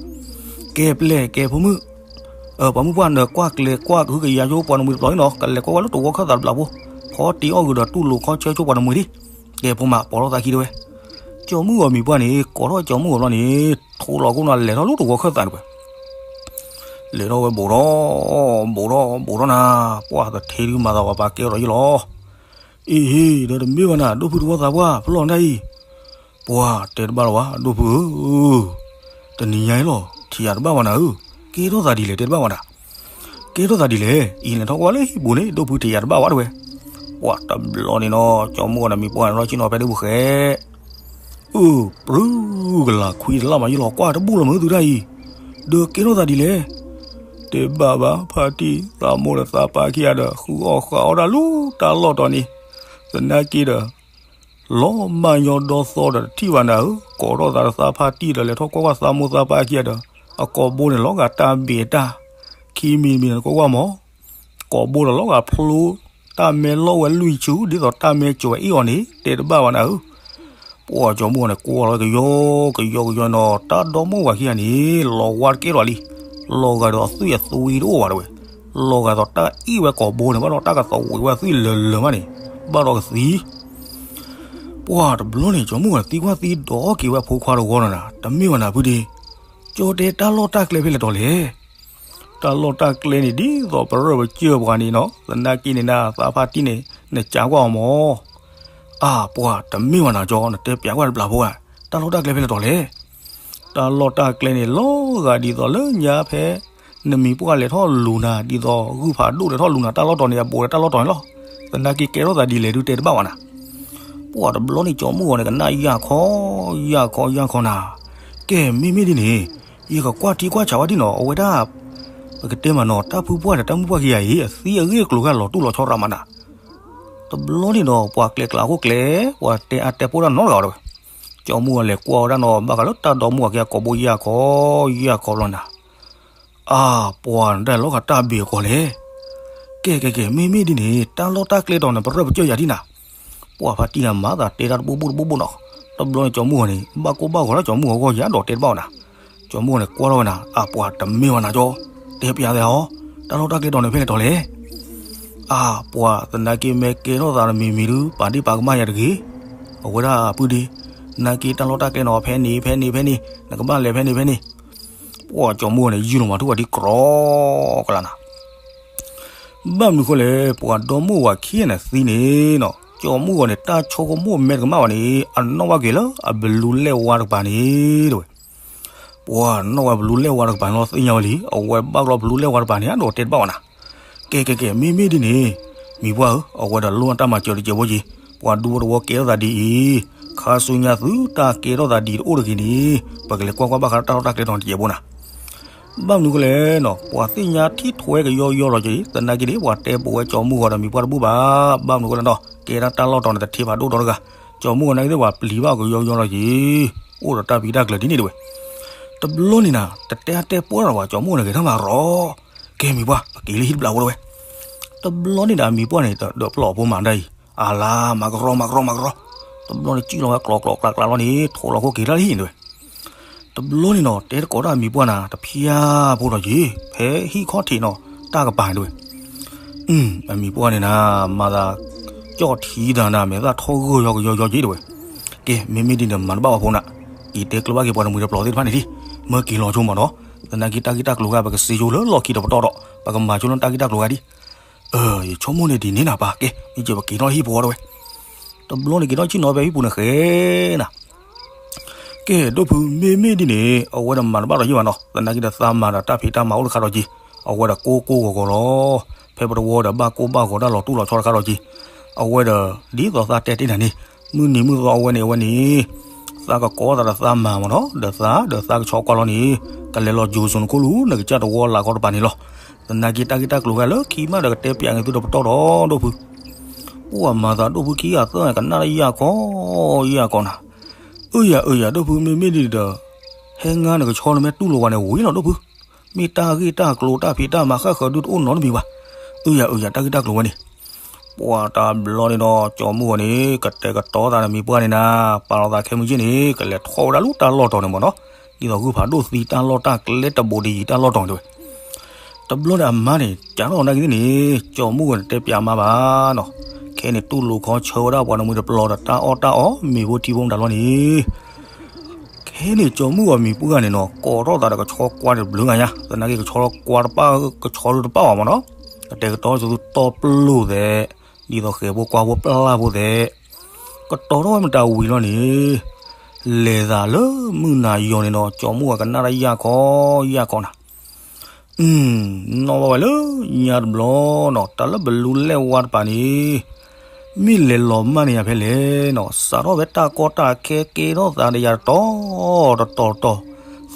ကဲပျဲၢ်ကဲဖိမုၣ်, ပှၤမုၣ်ပှၢ်နကွၢ်ကျဲၤကွၢ်ကဟုကယာ်ဆိပှၤနမှံၤတပျီၤအံၤနီၤ ကလဲၤကွၢ်ဝဲလၢတဝီခၢၣ်သးတဘျီဖိ, ဖီတံၢ်အီၣ်ဂုၤဒီးတူၢ်လိာ်ခီဆၢဆိပှၤနမှံၤဒံး, ကဲဖိမး ပိာ်ထီၣ်သးခံတဝဲ, ကၠီၤမုၢ်ဂီၤမံၤပှၢ်န့ၣ် ကိးထီၣ်ကၠီၤမုၢ်ဂီၤဘျီန့ၣ် ထိလီၤခိၣ်နၤ လဲၤထီၣ်လၢတဝီခၢၣ်သးတဝဲ လဲၤထီၣ်ဝဲဘူးထီၣ်, ဘူးထီၣ် ဘူးထီၣ်နၤ, ပှၤတထ့ဒုးမၤသးပှၤပှၤကဲထီၣ်ယလီၤ, အ့ဟ့ၣ် ဒီးတမ့ၢ်ဘၣ်နၤ ဒိၣ်ဖုတဝီသးပှၢ် ဖျီၣ်နတၢ်အံၤ, ပှၤတဲတဘၣ်လီၤဘၣ် ဒိၣ်ဖုဧၢ, တနံၤညါအံၤလီၤ ထံၣ်ယၤတဘၣ်ဘၣ်နၤဧၢ, ကဲထီၣ်သးဒ်လဲၣ် တဲတဘၣ်ဘၣ်နၤ, ကဲထီၣ်သးဒ်လဲၣ် အံၤလဲၤထီၣ်ကွၢ်လၢဟံၣ်ပူၤန့ၣ် ဒိၣ်ဖုထံၣ်ယၤတဘၣ်ဘၣ်တဝဲ, ပှၤတဘျီန့ၣ်နီၤ ကၠီၤမုၢ်ဂီၤန့ၣ်မံၤပှၢ်န့ၣ်လီၤ ဆ့ၣ်နီၤဖဲဒၣ်ပူၤဃဲ အု ပြူကလၤခွံတလၣ်မးယလီၤ ကွၢ်တဘူၣ်လီၤမုၢ်သုတၢ်အံၤ, ဒီးကဲထီၣ်သးဒ်လဲၣ်, တဲဘၣ်ဘၣ် ဖါတံၢ်သးမိၢ်ဒီးသးပၢ်ခံဂၤဒီး ဃုအီၣ်ဃုအီဒၣ်လၢတၢ်လီၢ်တီၤန့ၣ်, သနာ်က့ဒီး လီၤမၢ်ညီဒီသီဒီးတထံၣ်ဘၣ်နၤဧၢ, ကိးထီၣ်သးဒီးသးဖါတံၢ်ဒီး လဲၤထီၣ်ကွၢ်ကွၢ်သးမိၢ်သးပၢ်ခံဂၤဒီး အကိာ်ဘိန့ၣ် လီၤဂာ်တၢ်ဘ့ၣ်တၢ်, ခံမံၤမံၤန့ၣ် နကွၢ်ကွၢ်မး ကိာ်ဘိဒီးလီၤဂာ်ဖျိ တၢ်မဲလီၢ်ဝဲလွံၢ်ဆူ ဒ်သိးတၢ်မဲကိၤဝဲအ့ၣ်အီၤန့ၣ် တဲတဘၣ်ဘၣ်နၤဧၢ, ပှၤကၠီၤမုၢ်ဂီၤန့ၣ် ကွၢ်လီၤကယီကယီကယီနီၤ တၢ်ဒီမိၢ်ဝၤခံဂၤန့ၣ် လီၤဝါတကဲလီၤလံ, လီၤဂာ်ဒီးအသွံၣ်အသွံတအိၣ်ဘၣ်တဝဲ, လီၤဂာ်ဒီးတၢ်အ့ၣ်ဝဲကိာ်ဘိန့ၣ် ဘၣ်ဒီးတၢ်ကသဝံးဝဲအသွံၣ်လၢာ်လၢာ်မးန့ၣ်, ဘၣ်ဒီးကသံ ပှၤတဘျီန့ၣ် ကၠီၤမုၢ်ဂီၤသံကွၢ်သံဒီက့ၤဝဲအဖိခွါတဂီၤနီၤနၤ, တမ့ၢ်ဘၣ်နၤဖုဒ့, ကၠီတဲတၢ်လီၢ်တၢ်ကျဲဖဲလဲၣ်တီၤလဲၣ် တၢ်လီၢ်တၢ်ကျဲန့ၣ် ဒ်သိးပရၢပကၢၢ်ပှၤန့ၣ်နီၤ သနာ်က့န့ၣ်နၤ သးဖါတံၢ်န့ၣ် နကးကွၢ်အီၤမး, အါ ပှၤတမ့ၢ်ဘၣ်နၤကၠီ နတဲပျးကွၢ်တဘျီဖိဧါ, တၢ်လီၢ်တၢ်ကျဲဖဲလဲၣ်တီၤလဲၣ်, တၢ်လီၢ်တၢ်ကျဲန့ၣ် လီၤဂာ်ဒ်သိးလၢညါဖဲ နမံၤပှၢ်လဲၤထီၣ်လူၤနၤ ဒ်သိးဂုၢ်ဖးဒိၣ်လဲၤထီၣ်လူၤနၤ တၢ်လီၢ်တီၤန့ၣ် အဘူးဒီးတၢ်လီၢ်တီၤန့ၣ်လီၤ, သနာ်က့ကဲထီၣ်သးဒ်လဲၣ်ဒုးတဲတဘၣ်ဘၣ်နၤ ပှၤတဘျီန့ၣ် ကၠီမုၢ်ဂီၤန့ၣ် ကနၣ်ယၢ်ခီ ယၢ်ခီ ယၢ်ခီနၤ, ကဲ မ့မ့ၢ်ဒ်န့ၣ် ယကကွၢ်ထံကွၢ်ဆးဝဲဒ်နီၤ အဝဲဒၣ် ပကတဲမးနီၤ တၢ်ဖုပှၢ်ဒီးတၢ်မုၣ်ပှၢ်ခံဂၤအံၤ အသံအဂ့ၢ်အကျိၤဂၤလီၤတူၢ်လီၤဆီရၣ်မးနၤ, တဘျီန့ၣ်ဒီး ပှၤကျဲၤကျါအဃိကျဲၤ ပှၤတဲအါတဲပိၢ်တၢ်နီတဂၤဒီးဝဲ, ကၠီမုၢ်ဂီၤလဲၤကွၢ်ဝဲဒၣ်နီၤ ဘၣ်ဃးလၢတၢ်ဒီမုၢ်ဝၤခံဂၤကိာ်ဘိယၢ်ခီ ယၢ်ခီဘျီနၤ အါ ပှၤနတၢ်လီၤဂာ်တၢ်ဘ့ၣ်အကိာ်လဲၣ်, ကဲကဲကဲ မ့မ့ၢ်ဒ်န့ၣ် တၢ်လီၢ်တၢ်ကျဲတီၤန့ၣ် ပရၢပကၢၢ်ယၤဒ်နၤ, ပှၤဖါတံၢ်နၤမၤသးတဲတၢ်တဘိဘိတဘိဘိနီၤ, တဘျီန့ၣ် ကၠီမုၢ်ဂီၤန့ၣ် ဘၣ်ကိၢ်ဘၣ်ဂီၤလၢကၠီမုၢ်ဂီၤဂီၢ်ယၤဒီးတဲတဘၣ်ဝဲနၤ, ကၠီမုၢ်ဂီၤန့ၣ် ကွၢ်ထီၣ်ဝဲနၤ အါ ပှၤတမ့ၢ်ဝဲနၤကၠီ, တဲပျးသဲအီၤ, တၢ်လီၢ်တၢ်ကျဲတီၤန့ၣ်ဖဲလဲၣ်တီၤလဲၣ် အါ ပှၤသနာ်က့မ့ၢ်ကဲထီၣ်သးနမံၤမံၤဒုး ပာ်ဒ့ၣ်ပာ်ကမၣ်ယၤတဂ့ၤ, အဝဲဒၣ်ဖုဒ့, သနာ်က့တၢ်လီၢ်တၢ်ကျဲနီၤ ဖဲန့ၣ် ဖဲန့ၣ် ဖဲန့ၣ် နကဘၣ်လဲၤဖဲန့ၣ် ဖဲန့ၣ်, ပှၤကၠီမုၢ်ဂီၤန့ၣ် ယုၢ်လီၤမၤထူၣ်ဝဲဒ်ကြီကလးနၤ ဘၣ်မနုၤဃိလဲၣ် ပှၤဒီမိၢ်ဝၤခံဂၤန့ၣ်သံန့ၣ်နီၤ ကၠီမုၢ်ဂီၤန့ၣ် တၢ်ဆိကမိၣ်မဲာ်တကမၣ်ဘၣ်န့ၣ် အနီၣ်ဘၣ်က့ၤလၢအဘလူးလဲၢ်ဝါတကပၤန့ၣ်တဝဲ, ပှၤနီၣ်ဝဲဘလူးလဲၢ်ဝါတကပၤန့ၣ်လီၤသ့ၣ်ညါဝဲလံ အဝဲဘၣ်ကလီဘလူးလဲၢ်ဝါတကပၤန့ၣ် အဒိးတဲတဘၣ်ဝဲနၤ ကဲကဲကဲ မ့မ့ၢ်ဒ်န့ၣ် မံၤပှၢ်ဧၢ အဝဲဒီးလိၣ်အတၢ်မၤစၢၤတစဲးဖိက့ၤ, ပှၤဒူဖိတဝီကဲထီၣ်သးဒ်အံၤ, ခါဆူညါသုတၢ်ကဲထီၣ်သးဒ်တအိၣ်တဂ့ၤန့ၣ်, ပကလဲၤကွၢ်ကွၢ်ဘၣ်ဃးတၢ်လီၢ်တၢ်ကျဲတီၤန့ၣ်တစဲးဖိနၤ. ဘၣ်မနုၤဃိလဲၣ်နီၤ, ပှၤသ့ၣ်ညါထံၣ်ထွဲကယီကယီလီၤက့ၤ, သနာ်က့န့ၣ် ပှၤတဲပိာ်ဝဲကၠီမုၢ်ဂီၤဒီးမံၤပှၢ်တဘူၣ်ဘၣ်. ဘၣ်မနုၤဃိလဲၣ်နီၤ, ကဲဒၣ်တၢ်လီၢ်တီၤန့ၣ် တထံးဖးဒိၣ်ဒီတဂၤ, ကၠီမုၢ်ဂီၤနာ်က့သ့ၣ်ပှၤပျံၤဘၣ်ကယီကယီလီၤက့ၤ, အိၣ်ဒီးတၢ်ပျံၤတၢ်ကျၢၤဒ်န့ၣ်တဝဲ. တဘျီန့ၣ်နၤ တတဲအါတဲပှၢ်ဒီးဘၣ် ကၠီမုၢ်ဂီၤန့ၣ် ဂဲၤထီၣ်မၤရီၤ, ကဲမံၤပှၢ် ပက့ၤလၢဟံၣ်တဘျီဖိတဝဲ. တဘျီန့ၣ်ဒီး မံၤပှၢ်န့ၣ် ဒီးပျီၢ်အဖိမၤဒၣ်အံၤ, အလါ မၤကရီမၤကရီမၤကရီ, တဘျီန့ၣ် စံၣ်လီၤဝဲကျီကျီကျါကျါလီၤန့ၣ် ထိးလီၤခိၣ်က့ၤတၢ်လၢဟံၣ်န့ၣ်တဝဲ. တဘျီန့ၣ်နီၤ တဲတကိးတၢ်မံၤပှၢ်နၤ တဖျါဖိဒီးက့ၤ ဖဲဟံၣ်ခီၣ်ထံးနီၤ တၢ်ကပၤန့ၣ်တဝဲ. အမံၤပှၢ်န့ၣ်နၤ မၤသး ကၠီၣ်ထံသးနၤ မဲာ်သၣ်ထီၣ်ဂၢၢ်ယီကယီကယီက့ၤတဝဲ. ကဲ မ့မ့ၢ်ဒ်န့ၣ် မၤတဘၣ်ဘၣ်ဖိနၤ, အံၤတဲကျၢၤဘၣ်က့ၤပှၤတမှံၤတပျီၤသ့ၣ်တဖၣ်န့ၣ်ဒံး, မၢက့ၤလီၤဆိမးနီၤ, သနာ်က့တၢ်ဂ့ၢ်တၢ်ကျိၤဂၤ ပကစ့ဆိလၢလီၢ်ခံတပတီၢ်ဒီး ပကမၤဆိလၢတၢ်ဂ့ၢ်တၢ်ကျိၤဂၤဒံး. ယဆိကမိၣ်န့ၣ်ဒ်န့ၣ်နၤပၢ်, ကဲ မ့ၢ်ကဲပက့ၤထီၣ်ဟံၣ်ဖိတဝဲ. တဘျီန့ၣ်က့ၤထီၣ်ဆ့ၣ်နီၤဖဲဟံၣ်ပူၤန့ၣ်ဃဲနၤ. ကဲ ဒိၣ်ဖု မ့မ့ၢ်ဒ်န့ၣ် အဝဲဒီးမၤတဘၣ်ဒီးယ့ၢ်ဘၣ်နီၤ, သနာ်က့ဒီးသးမၤဒီးတၢ်ဖံးတၢ်မၤအိၣ်တခါဒီးက့ၤ, အဝဲဒီးကိၢ်ကိၢ်ဂီၤဂီၤလီၤ. ဖဲပတဝီဒီးဘၣ်ကိၢ်ဘၣ်ဂီၤတၢ်လီၤတူၢ်လီၤဆီတခါဒီးက့ၤ, အဝဲဒီး ဒ်သိးသးတဲတ့ၢ်နၤန့ၣ်, မုၢ်နံၤမုၢ်သီအဝဲန့ၣ် အဝဲန့ၣ် သးကကိးသးဒီးသးမၤမးနီၤ, ဒီးသးဒီးသးကဆီကွၢ်လီၤန့ၣ်, ကလဲၤလီၤယိၤစိၤနခိၣ်လူၤ နကစၢ်တဝီလၢ်ခီတပၤန့ၣ်လီၤ. သနာ်က့တၢ်ဂ့ၢ်တၢ်ကျိၤဂၤလၢခံမးဒီးကတဲပၠးန့ၢ်သုဒီးပတီၢ်ဒီး ဒိၣ်ဖု ပှၤမၤသးဒိၣ်ဖုခံဂၤသၢဂၤကနၣ်တၢ်ယၢ်ခီ, ယၢ်ခီနၤ. အၢယၤ အၢယၤ ဒိၣ်ဖု မ့မ့ၢ်ဒ်ဒီး ဟဲငါနကဆီနမ့ၢ်တူၢ်လိာ်ဝဲန့ၣ်ဝံၤလီၤ ဒိၣ်ဖု, မ့ၢ်တၢ်ဂ့ၢ်တၢ်ကျိၤတၢ်ဖံးတၢ်မၤဃၣ်ဃၢၤဒုတအိၣ်နီတမံၤဘၣ်. အၢယၤ အၢယၤ တၢ်ဂ့ၢ်တၢ်ကျိၤဝဲန့ၣ် ပှၤတဘျီန့ၣ်ဒီး ကၠီမုၢ်ဂီၤန့ၣ် ကတဲာ်ကတီၤသးဒီးမံၤပှၢ်န့ၣ်နၤ, ပာ်လီၤသးခဲမုၢ်က့ၢ်န့ၣ် ကလဲၤထီၣ်ဝဲဒၣ်လၢတၢ်လီၢ်တီၤန့ၣ်မးနီၤ, ဒ်သိးဂုၢ်ဖးဒိၣ်သံတၢ်လီၢ်တၢ်ကျဲတဘူးတယံၤတၢ်လီၢ်တီၤန့ၣ်ဝဲ တဘျီန့ၣ်အမါန့ၣ် ကးထီၣ်နာ်က့န့ၣ်, ကၠီမုၢ်ဂီၤန့ၣ်တဲပၠးမါဘၣ်နီၤ, ခဲန့ၣ်တူၢ်လိာ်ခီဆၢဝဲဒၣ်ပှၤနမှံၤတပျီၤဒီးတၢ်အီၣ်တၢ်အီ မ့ၤဖိထံဖိမတၤလီၤန့ၣ် ခဲန့ၣ်ကၠီမုၢ်ဂီၤမံၤပှၢ်န့ၣ်နီၤ ကိးထီၣ်သးဒီးကဆီကွၢ်တဘျုးဂၤညါ, သနာ်က့ကဆီကွၢ်တပၣ် ကဆီဒုတပၣ်ဘၣ်မးနီၤ, ကတဲာ်ကတီၤသုတီပလိာ်သဲး, ဒ်သိးဃဲၤဖိကွၢ်ဖိပျၢ်ဖိသဲး, ကတီၤထီၣ်ဝဲမတၤဝံၤလီၤန့ၣ် လဲၤသးလၢမုၢ်နၤယီၤန့ၣ်နီၤ ကၠီမုၢ်ဂီၤကနၣ်တၢ်ယၢ်ခီ ယၢ်ခီနၤ နီၣ်ဘၣ်ဝဲလၢညါတဘျီနီၤ တၢ်လၢဘလူးလဲၢ်ဝါတပၤန့ၣ် မ့ၢ်လဲၤလီၤမၢ်န့ၢ်ယၤဖဲလဲၣ်နီၤ စးထီၣ်ဖဲတၢ်ကီတၢ်ခဲကဲထီၣ်သးဒီးယၤတတီၤတတီၤတတီၤ,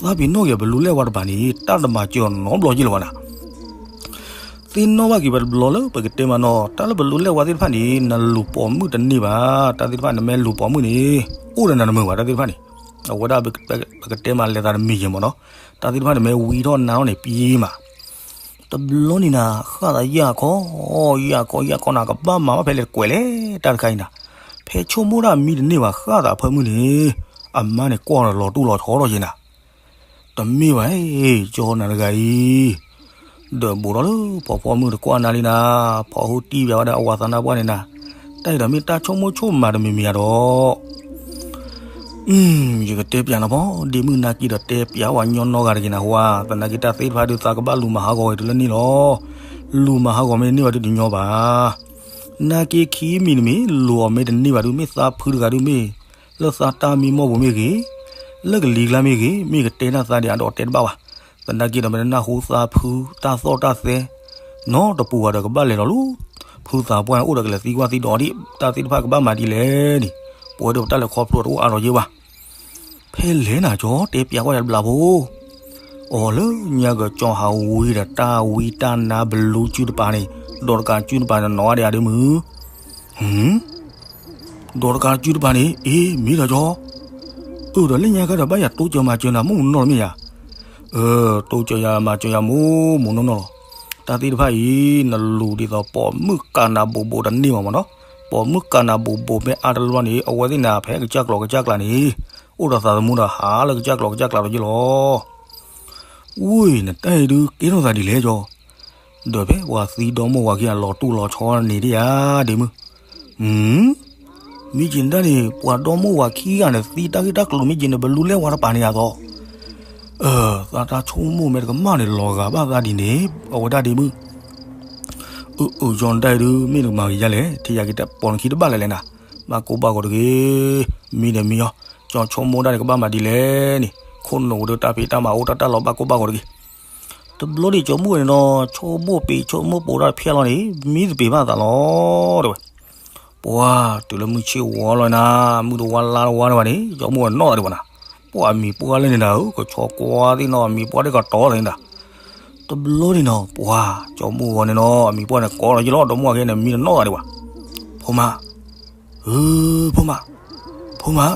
သးပ့ၤနီၣ်က့ၤဘလူးလဲၢ်ဝါတပၤန့ၣ် တၢ်တမၤစၢၤနီတဘျီယ့ၢ်လၢၤဘၣ်နၤ သ့ၣ်နီၣ်ဘၣ်က့ၤပတဘျီလၢပကတဲမးနီၤ တၢ်လၢဘလူးလဲၢ်ဝါသ့ၣ်တဖၣ်န့ၣ် နလူၤပိာ်မုၣ်တန့ၢ်ဘၣ်, တၢ်သ့ၣ်တဖၣ်နမ့ၢ်လူၤပိာ်မုၣ်န့ၣ် အိၣ်ဒီးနၤတမုာ်ဘၣ် တၢ်သ့ၣ်တဖၣ်န့ၣ်, အဝဲဒၣ်ပကတဲမးလဲၤသးတမံၤယဲၢ်မးနီၤ, တၢ်သ့ၣ်တဖၣ်န့ၣ်မ့ၢ်ဝံထီၣ်နါထီၣ်န့ၣ်ပျံၤမး တဘျီန့ၣ်နၤ ဃၣ်သးယၢ်ခီ, ယၢ်ခီ ယၢ်ခီနၤ ကဘၣ်မၤဘၣ်ဖဲလဲၣ်တကွဲးလဲၣ် တၢ်တခါအံၤနၤ, ဖဲဆိကမိၣ်တၢ်မံတန့ၢ်ဘၣ် ဃၣ်သးဖၢမုၢ်န့ၣ်, အမါန့ၣ်ကွၢ်လီၤတူၢ်လီၤဆီထီၣ်က့ၤနၤ, တမ့ၢ်ဘၣ်, ကၠီနၤတဂၤအံၤ, ဒီးဘူးထီၣ်လၢဖီဖီမုၢ်တကွၢ်နၤလံနၤ, ဖီဟူတံၢ်ဘၣ်ဝဲဒၣ်အဝၤသးနါပှၢ်န့ၣ်နၤ, တၢ်အံၤဒီးမ့ၢ်တၢ်ဆိကမိၣ်ဆိကမးတမံၤမံၤဧါဒီး ယကတဲပျးနၤဖီ, ဒ့မုၣ်နာ်က့ဒီးတဲပျးဝဲညီနီၢ်ဂၤတဂ့ၤနၤဟါ, သနာ်က့တၢ်သ့ၣ်တဖၣ်ဒုးသးကဘၣ်လူၤမၤဟးဂီၤဝဲတုၤလၢန့ၣ်လီၤ. လူၤမၤဟးဂီၤမ့ၢ်တန့ၢ်ဘၣ်ဒုးတညီဘၣ်. နာ်က့ခံမံၤတမံၤ လူၤအီၤမ့ၢ်တန့ၢ်ဘၣ်ဒုး မ့ၢ်သးဖုတဂၤဒုးမ့ၢ် လၢသးတၢ်မံမီၢ်ပူၤမ့ၢ်ဂ့ၤ, လၢကလံၤကျါမ့ၢ်ဂ့ၤ, မ့ၢ်ကတဲတၢ်သးဒံးအဒီးတဲတဘၣ်ဘၣ်. သနာ်က့ဒီးမ့ၢ်တနၢ်ဟူသးဖုတၢ်သီၣ်တၢ်သဲ နီတပူၤဘၣ်ဒီးကဘၣ်လဲၤလီၤလၢ ဖုသးပှၢ်န့ၣ်အိၣ်ဒီးကလဲၤသံကွၢ်သံဒိးဒံး တၢ်သ့ၣ်တဖၣ်ကဘၣ်မၤဒ်လဲၣ်န့ၣ်, ပဝဲဒၣ်ပတၢ်လဲၤခီဖျိတအိၣ်အါထီၣ်ယဲၢ်ဘၣ်. ဖဲလဲၣ်နၤကၠီ တဲပျးကွၢ်ယၤတဘျီဖိ. အိၣ်လၢညါကၠီဟးဝံဒီးတၢ်ဝံတၢ်နါဘလူးစုတပၤန့ၣ်, ဒီးတကးစုတပၤန့ၣ်နီၢ်အါဒံးအါဒံးမုၢ် ဒီးတကးစုတပၤန့ၣ် အ့ မ့ၢ်ဒီးကၠီ, အၢ ဒီးလၢညါခါဒီးဘၣ်ယၤတိစၢၤမၤစၢၤနၤ မိၢ်မူနီၢ်လီၤမ့ၢ်ယၤ, အၢ တိစၢၤယၤမၤစၢၤယၤမိၢ်မူနီၢ်နီၢ်လီၤ. တၢ်သ့ၣ်တဖၣ်အံၤ နလူၤဒ်သိးပိာ်မုၣ်ကးနၤဘိးဘိးတန့ၢ်ဘၣ်မးနီၤ, ပိာ်မုၣ်ကးနၤဘိးဘိးမ့ၢ်အါတလီၢ်န့ၣ် အဝဲသ့ၣ်နၤဖဲကစၢ်ကျိာ်ကစၢ်ကျးန့ၣ် အိၣ်ဒီးသးသမူဒီးဟးလၢကစၢ်ကျိာ်ကစၢ်ကျးလီၤက့လီၤ. ဝံၤ နတၢ်အံၤဒုးကဲထီၣ်သးဒ်လဲၣ်ကၠီ, ဒီးဖဲပှၤသံဒီမိၢ်ဝၤခံဂၤလီၤတူၢ်လီၤဆီန့ၣ်ဒံးဧါဒ့မုၢ်, မ့ၢ်က့ၤနတၢ်န့ၣ် ပှၤဒီမိၢ်ဝၤခံဂၤန့ၣ် သံတၢ်ဂ့ၢ်တၢ်ကျိၤမ့ၢ်က့ၤန့ၣ် ဘလူးလဲၢ်ဝါတပၤန့ၣ်အသိး, သးတၢ်ဆိကမိၣ်မ့ၢ်တကမၣ်န့ၣ် လီၤဂာ်ဘၣ်သးဒ်န့ၣ် အဝဲဒၣ်ဒ့မုၢ်, အၢ အၢ ကၠီ နတၢ်အံၤဒုး မ့ၢ်နကမၤဂ့ၤဒ်လဲၣ်, ထံၣ်ယၤက့ၤတပိာ်နခံတဘၣ်လဲၣ်လဲၣ်နၤ, ဘၣ်ကိၢ်ဘၣ်ဂီၤတဂ့ၤ, မံဒီးမံအီၤ, ကၠီဆိကမိၣ်ဒၣ်န့ၣ် ကဘၣ်မၤဒ်လဲၣ်န့ၣ်, ခိၣ်နူာ်ဝဲဒၣ်တၢ်ဖံးတၢ်မၤအိၣ်တၢ်တၢ်လီၤဘၣ်ကိၢ်ဘၣ်ဂီၤတဂ့ၤ. တဘျီဒံးကၠီမိၢ်ဝဲန့ၣ်နီၤ ဆိကမိၣ်ပ့ၤဆိကမိၣ်ပိာ်တၢ်တဖျၢၣ်လီၤန့ၣ် မံသပ့ၤဘၣ်သးလီၤ တဲဝဲ. ပှၤ တုၤလၢမုၢ်ဆ့ၣ်ဝီလီၤနၤ, မုၢ်တဝါလါတဝါန့ၣ်ဘၣ်န့ၣ် ကၠီမိၢ်ဝဲနီၣ်သးဒံးဘၣ်နၤ, ပှၤအမံၤပှၢ်လၢန့ၣ်နၤဧၢ, ကဆီကွၢ်သ့ၣ်နီၤ အမံၤပှၢ်ဒ်ကတီၤသ့ၣ်နၤ. တဘျီန့ၣ်နီၤ ပှၤ ကၠီမိၢ်ဝဲန့ၣ်နီၤ အမံၤပှၢ်န့ၣ်ကိးလီၤယလီၤ ဒီမိၢ်ဝၤခံဂၤန့ၣ် မံတနီၣ်သးဒံးဘၣ်. ဖိမါ ဧၢ ဖိမါ, ဖိမါ,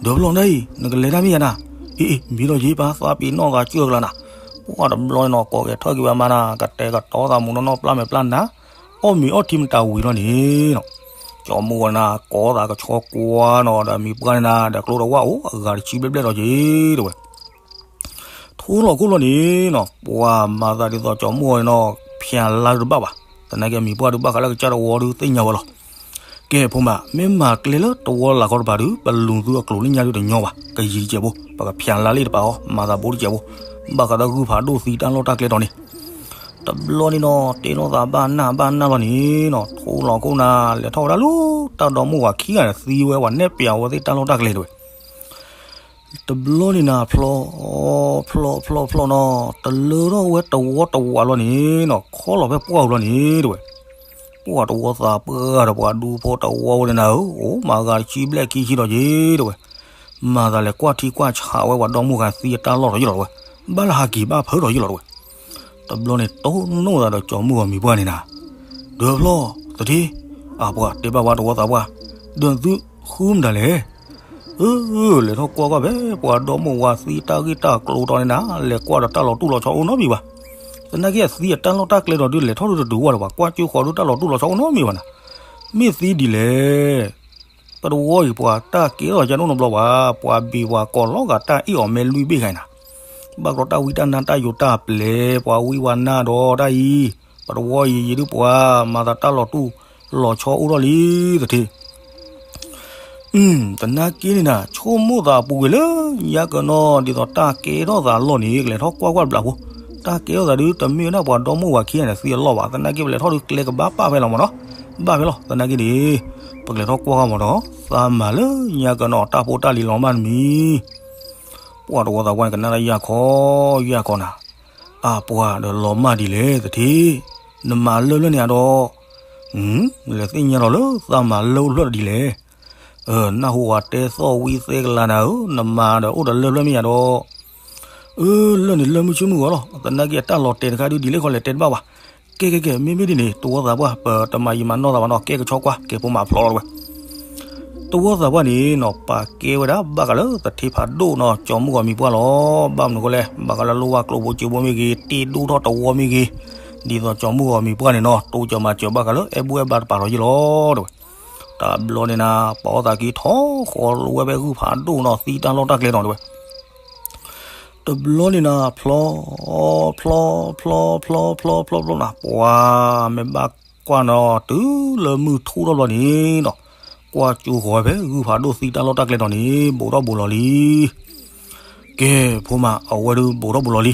ဒီးပလီၢ်ဒၣ်အံၤ နကလဲၤတၢ်မ့ၢ်ယၤနၤ, အ့ အ့ မံလီၤယံၤပၢ် သးပ့ၤနီၣ်သးစၢၢ်ကလၤနၤ. ပှၤတဘျီန့ၣ်နီၤ ကိးက့ၤထီၣ်က့ၤဝဲမါနၤ ကတဲာ်ကတီၤသးမူနီၢ်နီၢ်ပျၢ်မဲာ်ပျၢ်နါ, အီၣ်မ့ၤအီထံမတၤဝံၤလီၤန့ၣ်နီၤ, ကၠီမိၢ်ဝဲနၤ ကိးသးကဆီကွၢ်နီၤ ဒီးမံၤပှၢ်န့ၣ်နၤ ဒီးကျိဒီးဝၣ်အိၣ်အဂၤတဆံဘျဲၣ်ဘျဲၣ်ဒီးက့ၤ တဲဝဲ. ထိလီၤခိၣ်လီၤန့ၣ်နီၤ ပှၤမၤသးဒ်သိးကၠီမိၢ်ဝဲန့ၣ်နီၤ ဖျါလါဒုးတဘၣ်ဘၣ်, သနာ်က့အမံၤပှၢ်ဒုးဘၣ်ဃးလၢကစၢ်တဝီဒုးသ့ၣ်ညါဝဲလီၤ. ကဲ ဖိမါ မ့ၢ်မၤကျဲလၢတဝီလၢ်ခီတပၤဒုး ပလူၤသုအကျိၤလၢညါဒုးတညီဘၣ်, ကယံာ်တစဲးဖိ ပကဖျါလါလံတပၤအီၤ မၤသးဘိတစဲးဖိ, ဘၣ်ဃးဒီးဂုၢ်ဖးဒိၣ်သံတၢ်လီၢ်တၢ်ကျဲတီၤန့ၣ် တဘျီန့ၣ်နီၤ တဲလိာ်သးဘၣ်နၢ်ဘၣ်နၢ်လီၤန့ၣ်နီၤ ထိလီၤခိၣ်နၤ လဲၤထီၣ်ဝဲဒၣ်လၢတၢ်ဒီမိၢ်ဝၤခံဂၤန့ၣ် သံဝဲ ပှၤနဲၣ်ပျးဝဲသ့ၣ်တၢ်လီၢ်တၢ်ကျဲတဲဝဲ. တဘျီန့ၣ်နၤ ဖျီ ဖျီ ဖျီ ဖျီနီၤ တလၢထီၣ်ဝဲတဝီတဝးလီၤန့ၣ်နီၤ ခီလီၤဖဲပှၢ်ပူၤလီၤန့ၣ်တဲဝဲ. ပှၢ်တဝီသးပှၢ်ဒီးပှၤဒူဖိတဝီဝဲန့ၣ်နၤဧၢ, အိၣ်မးဂၤတဆံဘျဲၣ်ခံဆံဒီးက့ၤတဲဝဲ. မၤသးလဲၤကွၢ်ထံကွၢ်ဆးဝဲပှၤဒီမိၢ်ဂၤသံအတၢ်လီၢ်ဒီးယလီၤတဲဝဲ. ဘၣ်လၢဟးက့ၤဘၣ်ဖၢဒီးယလီၤတဲဝဲ. တဘျီန့ၣ်တိၢ်နီၣ်သးဒီးကၠီၤမုၢ်ဂီၤမံၤပှၢ်န့ၣ်နၤ, ဒီးဖျီ သထ့, အပှၤတဲဘၣ်ဝဲတဝီသးပှၢ်, ဒီးသုဃုမတၤလဲၣ်. အၢ လဲၤထီၣ်ကွၢ်ကွၢ်ဖဲ ပှၤဒီမိၢ်ဝၤသံတၢ်ဂ့ၢ်တၢ်ကျိၤတီၤန့ၣ်နၤ, လဲၤကွၢ်ဒီးတၢ်လီၤတူၢ်လီၤဆီအိၣ်နီတမံၤဘၣ်. သနာ်က့အသံအတၢ်လီၢ်တၢ်ကျဲဒီးဒုးလဲၤထီၣ်ဒုးတတုၤဝဲဒီး ပှၤကွၢ်ကၠိဃီၤဒုးတၢ်လီၤတူၢ်လီၤဆီအိၣ်နီတမံၤဘၣ်နၤ. မ့ၢ်သံဒ်လဲၣ်. ပတဝီအံၤပှၤတၢ်ကဲထီၣ်ယါန့ၣ်အိၣ်နီတဘျီဘၣ်, ပှၤဘ့ၣ်ပှၤကီၢ်လီၤဂာ်တၢ်အ့ၣ်အီၤမဲလွံၢ်ဘ့ၣ်ဂၤနၤ. ဘၣ်ကီတၢ်ဝံတၢ်နါတၢ်ယိးတၢ်ပျဲၤ ပှၤဝံဝဲနါဒီးတၢ်အံၤ, ပတဝီအံၤယံၤဒုးပှၤ မၤသးတၢ်လီၤတူၢ်လီၤဆီအိၣ်ထီၣ်လံ သထ့. သနာ်က့န့ၣ်နၤ ဆိကမိၣ်သးအပူၤကွံာ်လၢ ညါကနီၤ ဒ်သိးတၢ်ကဲထီၣ်သးလီၢ်န့ၣ် ကလဲၤထီၣ်ကွၢ်ကွၢ်တဘျီဖိ, တၢ်ကဲထီၣ်သးဒုး တမ့ၢ်ဝဲဒၣ်ပှၤဒီမိၢ်ဝၤခံဂၤန့ၣ်သံအလီၢ်ဘၣ်. သနာ်က့ပလဲၤထီၣ်ဒုးကျဲကဘၣ်ပာ်ဖဲလီၤမးနီၤ, ဘၣ်ဖဲလီၤ. သနာ်က့န့ၣ် ပကလဲၤထီၣ်ကွၢ်ကွၢ်မးဒီး သးမၤလၢညါကနီၤ တၢ်ဖိတၢ်လံၤလီၤမၢ်တမံၤ ပှၤတဝီသးပှၢ်န့ၣ် ကနၣ်တၢ်ယၢ်ခီ ယၢ်ခီနၤ, အပှၤဒီးလီၤမၢ်ဒ်လဲၣ်သထ့, နမၤလၢၢ်ဖျၢၣ်န့ၣ်အဒီး, လဲၤသ့ၣ်ညါလီၤလၢသးမၤလၢၢ်အိၣ်ဖျၢၣ်ဒ်လဲၣ်. နၢ်ဟူဝဲတဲသီၣ်ဝံသဲကလၤနၤဧၢ, နမၤဒီးအိၣ်ဒီးလၢၢ်ဖျၢၣ်မ့ၢ်ယၤဒီး, အၢ လၢၢ်န့ၣ်လၢၢ်မုၢ်ဆ့ၣ်မုၢ်ဂီၤလီၤ. သနာ်က့အတၢ်လီၤတဲာ်တခါဒုးဒ်လဲၣ်ခီလဲၣ်တဲတဘၣ်ဘၣ်. ကဲကဲကဲ မ့မ့ၢ်ဒ်န့ၣ် တဝီသးပှၢ် ပတမၤယံာ်မၤနီၢ်သးဘၣ်နီၤ, ကဲကဆီကွၢ် ကဲဖိမၤဖျီလီၤတဲဝဲ. တဝီသးပှၢ်န့ၣ်နီၤ ပာ်ကဲဝဲဒၣ်ဘၣ်ဃးလၢသထ့ဖးဒိၣ်နီၤ ကၠီၤမုၢ်ဂီၤမံၤပှၢ်လီၤ. ဘၣ်မနုၤဃိလဲၣ် ဘၣ်ဃးလၢလိၣ်ဘၣ်ကျိဖိစၢၤဖိမ့ၢ်ဂ့ၤ တ့ဒိၣ်ထီၣ်တဝီမ့ၢ်ဂ့ၤ, ဒ်သိးကၠီၤမုၢ်ဂီၤမံၤပှၢ်န့ၣ်နီၤ တိစၢၤမၤစၢၤဘၣ်ဃးလၢအဲၣ်ဘူၣ်အဲၣ်ဘါတပၤထီးယလီၤတဲဝဲ. တဘျီန့ၣ်နၤ ပာ်အီၣ်သးက့ၤထီၣ်ဃီလီၤဝဲဖဲဂုၢ်ဖးဒိၣ်နီၤ သံတၢ်လီၢ်တၢ်ကျဲနီၤတဲဝဲ. တဘျီန့ၣ်နၤ ဖျီ ဖျီ ဖျီ ဖျီ ဖျီ ဖျီ ဖျီနၤ ပှၤမ့ၢ်ဘၣ်ကွၢ်နီၤ တုၤလၢမုၢ်ထူၣ်ထီၣ်ဘျီန့ၣ်နီၤ ကွၢ်ကၠိဃီၤဖဲဂုၢ်ဖးဒိၣ်သံတၢ်လီၢ်တၢ်ကျဲနီၤန့ၣ် ဘူးထီၣ်ဘူးလီၤလံ. ကဲ ဖိမး အဝဲဒုးဘူးထီၣ်ဘူးလီၤလံ.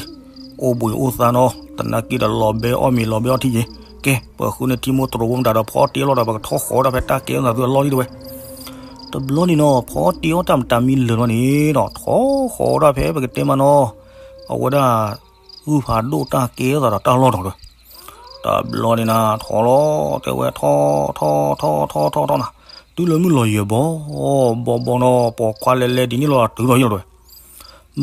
အိၣ်ဘှံးအိၣ်သါနီၤ သနာ်က့ဒီးလီၤဘဲအီၣ်မ့ၤလီၤဘဲအီၣ်ထံက့ၤ. ကဲ ပဃုန့ၢ်ထံမိၢ်တရိးဖိမတၤဒီး ဖီတ့အီၣ်တၢ်ဒီး ပကထီၣ်ဃီဒၣ်ဖဲတၢ်ကဲထီၣ်သးသုအလီၢ်လံတဲဝဲ. တဘျီန့ၣ်နီၤ ဖီတ့အီၣ်တၢ်မတၤမံလၢာ်လီၤန့ၣ်နီၤ ထီၣ်ဃီဒၣ်ဖဲပကတဲမးနီၤ အဝဲဒၣ် ဂုၢ်ဖးဒိၣ်တၢ်ကဲထီၣ်သးဒီးတၢ်လီၢ်နီၤတဲဝဲ. တဘျီန့ၣ်နၤ ထီၣ်လီၤတဲဝဲ ထီၣ် ထီၣ် ထီၣ် ထီၣ် ထီၣ် ထီၣ်နၤ တုၤလၢမုၢ်လီၤယဲၢ်ဘီ ဘီဘီနီၤ ပိာ်ခွါလဲၤလဲၤဒ်န့ၣ်လီၤတုၤလီၤယလီၤတဲဝဲ.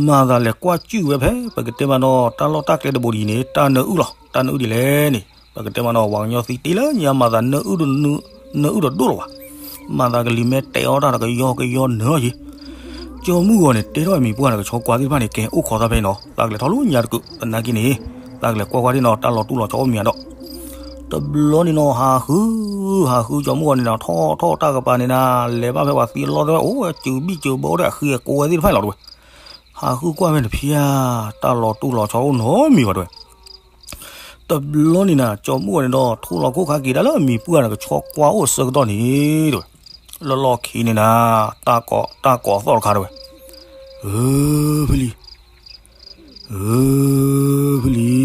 မၤသးလဲၤကွၢ်ကၠုၣ်ဝဲဖဲ ပကတဲမးနီၤ တၢ်လီၢ်တၢ်ကျဲတဘိဒ်အံၤန့ၣ် တၢ်နၢအုၣ်လီၤ တၢ်နၢအုၣ်ဒ်လဲၣ်န့ၣ် ပကတဲမးနီၤ ပှၤကညီသံတ့လၢညါမၤသးနၢအုၣ်တဒိၣ်လီၤဘၣ်. မၤသးကလံၤမဲတဲအီၣ်တၢ်ဒီးကယီကယီနၢအီၤက့ၤ. ကၠီမုၢ်ဂီၤန့ၣ် တဲထီၣ်အမံၤပှၢ်န့ၣ် ကဆီကွၢ်သ့ၣ်တဖၣ်န့ၣ် ကဲအိၣ်ခိးသးဖဲအံၤနီၤ သးကလဲၤထီၣ်လၢညါတကုာ် သနာ်က့န့ၣ် သးကလဲၤကွၢ်ကွၢ်ဒ်နီၤ တၢ်လီၤတူၢ်လီၤဆီအိၣ်မ့ၢ်ဧါဒီး တဘျီန့ၣ်နီၤ ဟးဃု ဟးဃုကၠီမုၢ်ဂီၤန့ၣ်နီၤ ထီၣ်ထီၣ်တၢ်ကပၤန့ၣ်နၤ လဲၤဘၣ်ဖဲပှၤသံအလီၢ်သ့ၣ် အိၣ်ဝဲစူၤဘံၣ်စူၤဘၢအိၣ်ဒီးအဃံအကိးဝဲသ့ၣ်တဖၣ်အံၤလီၤတဲဝဲ. ဟးဃုကွၢ်ဖဲန့ၣ်ဖျါ တၢ်လီၤတူၢ်လီၤဆီအိၣ်နီတမံၤဘၣ်တဲဝဲ. တဘျီန့ၣ်နၤ ကၠီမုၢ်ဂီၤန့ၣ်ဒီး ထိၣ်လီၤခိၣ်ခါက့ၤဒၣ်လၢအမံၤပှၢ်န့ၣ် ကဆီကွၢ်အိၣ်အဆၢကတီၢ်န့ၣ်တဲဝဲ. လၢလီၢ်ခံန့ၣ်နၤ တၢ်ကိး တၢ်ကိးသီၣ်တခါတဲဝဲ. အၢ ဖုလံၤ အၢ ဖုလံၤ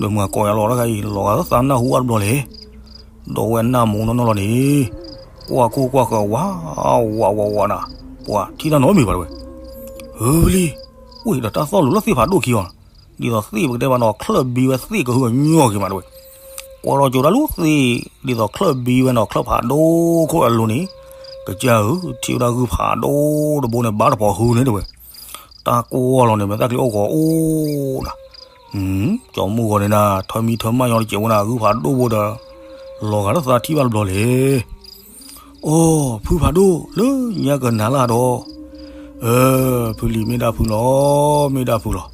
ဒီးမုၢ်ဂၤကိးယၤလီၤတခါအံၤ လီၤဂာ်လၢသးနၢ်ဟူဘၣ်တဘျီလဲၣ်. ဒီးဝဲနၢ်မူနီၢ်နီၢ်လီၤန့ၣ် ကွၢ်ခိၣ်ကွၢ်ဃၢၤဝး ဝး ဝး ဝးနၤ ပှၤထံၣ်တၢ်နီတမံၤဘၣ်တဲဝဲ. အၢ ဖုလံၤ အိၣ်ဒီးတၢ်သီၣ်လိၤလၢသ့ၣ်ဖးဒိၣ်ခံအီၤ ဒ်သိးသ့ၣ်ပကတဲဘၣ်နီၤ ချၢၣ်ဘံဝဲသ့ၣ်ကဟုကညီၢ်က့ၤမးတဲဝဲ. ကွၢ်ထီၣ်ကၠိတၢ်လူၤသ့ၣ် ဒ်သိးချၢၣ်ဘံဝဲနီၤ ချၢၣ်ဖးဒိၣ်ခိၣ်အလိၤန့ၣ် ကစၢ်ဧၢ ထံၣ်ဝဲဒၣ်ဂုၢ်ဖးဒိၣ်တဘိန့ၣ် ဘါတဖိးဟုန့ၣ်တဲဝဲ. တၢ်ကွၢ်လီၤန့ၣ် မ့ၢ်တၢ်ချံအိၣ်ဂီၤအိၣ်နၤ ကၠီမုၢ်ဂီၤန့ၣ်နၤ ထၢမံထၢမၣ်ညီတစဲးဝဲနၤ ဂုၢ်ဖးဒိၣ်ဘိဒီး လီၤဂာ်လၢသးထံၣ်ဘၣ်တဘျီလဲၣ်. အိ ဖုဖးဒိၣ် လၢညါကနၤလၢဒီး အၢ ဖုလံၤ မ့ၢ်ဒၣ်ဖုလီၤ မ့ၢ်ဒၣ်ဖုလီၤ.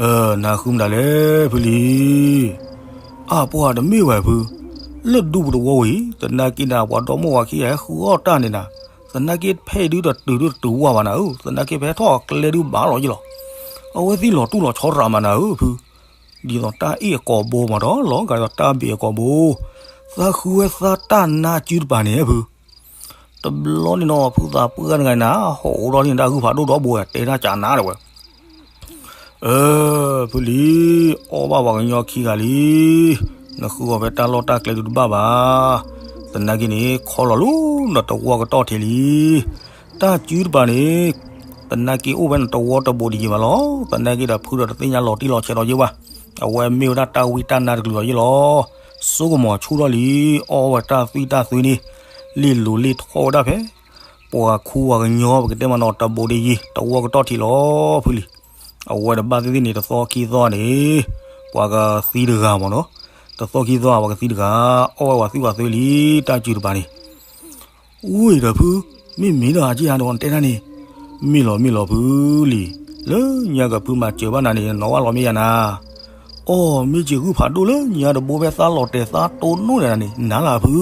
အၢ နၤဃုမတၤလဲၣ် ဖုလံၤ. အၢ ပှၤတမ့ၢ်ဝဲဖု လၢဒူပူၤတဝီဝံၤ သနာ်က့နၤ ပှၤဒီမိၢ်ဝၤခံဂၤဟဲဃုအီၣ်တၢ်န့ၣ်နၤ သနာ်က့ဖဲအံၤဒုးတတုၤဒုးတတုၤဝဲဘၣ်နၤဧၢ သနာ်က့ဖဲထီၣ်အကျဲဒုးဘၣ်လီၤယလီၤ. အဝဲသ့ၣ်လီၤတူၢ်လီၤဆီရးမးနၤဧၢဖု ဒ်သိးတၢ်အ့ၣ်အကိာ်ဘိမးဒီး လီၤဂာ်ဒီးတၢ်ဘ့ၣ်အကိာ်ဘိ, သးဃုဝဲသးတၢ်နါစုတပၤန့ၣ်ဖု. တဘျီန့ၣ်နီၤ ဖုသးပှၢ်တဂၤန့ၣ် ဟီၣ်အိၣ်ဒီးန့ၣ်ဒၣ်ဂုၢ်ဖးဒိၣ်ဒီဘိ တဲတၢ်ကးနၤတဲဝဲ. အၢ ဖုလံၤ, အီၣ်ဘၣ်ပှၤကညီခံဂၤလံ. နဃုအီၤဖဲတၢ်လီၢ်တၢ်ကျဲဒုးတဘၣ်ဘၣ်. သနာ်က့န့ၣ် ခီလီၤလၢနတဝီကတီၢ်ထံးလံ. တၢ်စုတပၤန့ၣ် သနာ်က့အိၣ်ဖဲနတဝီတဘူးတယံၤဘၣ်လီၤ. သနာ်က့ဒီးဖုဒီးတသ့ၣ်ညါလီၤတံၢ်လီၤဆဲးဒီးယ့ၢ်ဘၣ်. အဝဲမ့ၢ်ဝဲဒၣ်တၢ်ဝံတၢ်နါတကလုာ်လီၤယ့ၢ်လီၤ. စိကမီၤဆူၣ်ထီၣ်လံ, အီၣ်ဝဲတၢ်သွံၣ်တၢ်သွံန့ၣ် လ့ၢ်လိၤလ့ၢ်ထီၣ်ဝဲဒၣ်ဖဲ ပှၤခူပှၤကညီ ပကတဲမနီၤ တဘူးတယံၤ တဝီကတီၢ်ထံးလီၤ ဖုလံၤ. အဝဲတဘၣ်သ့ၣ်သ့ၣ်န့ၣ် တသီခံသီန့ၣ် ပှၤကသံတဂၤမနီၤ, တသီခံသီ ပှၤကသံတဂၤ အီၣ်ဝဲပှၤသွံၣ်ပှၤသွံလံ တၢ်စုတပၤန့ၣ်. ဝ့ၢ်ဒီးဖု, မ့ၢ်မ့ၢ်ဒီးအက့ၢ်အါဒီးနတဲတၢ်န့ၣ်, မ့ၢ်လီၤမ့ၢ်လီၤဖုလံၤ, လၢညါကဖုမၤစၢၤဘၣ်နၤန့ၣ် နီၢ်ဝဲလီၤမ့ၢ်ယၤနၤ. အီၣ် မ့ၢ်က့ၤဂုၢ်ဖးဒိၣ်လၢညါတဘိဖဲ သးလီၤတဲာ်သးတိၢ်နီၣ်န့ၣ်န့ၣ် နၤလၢဖု.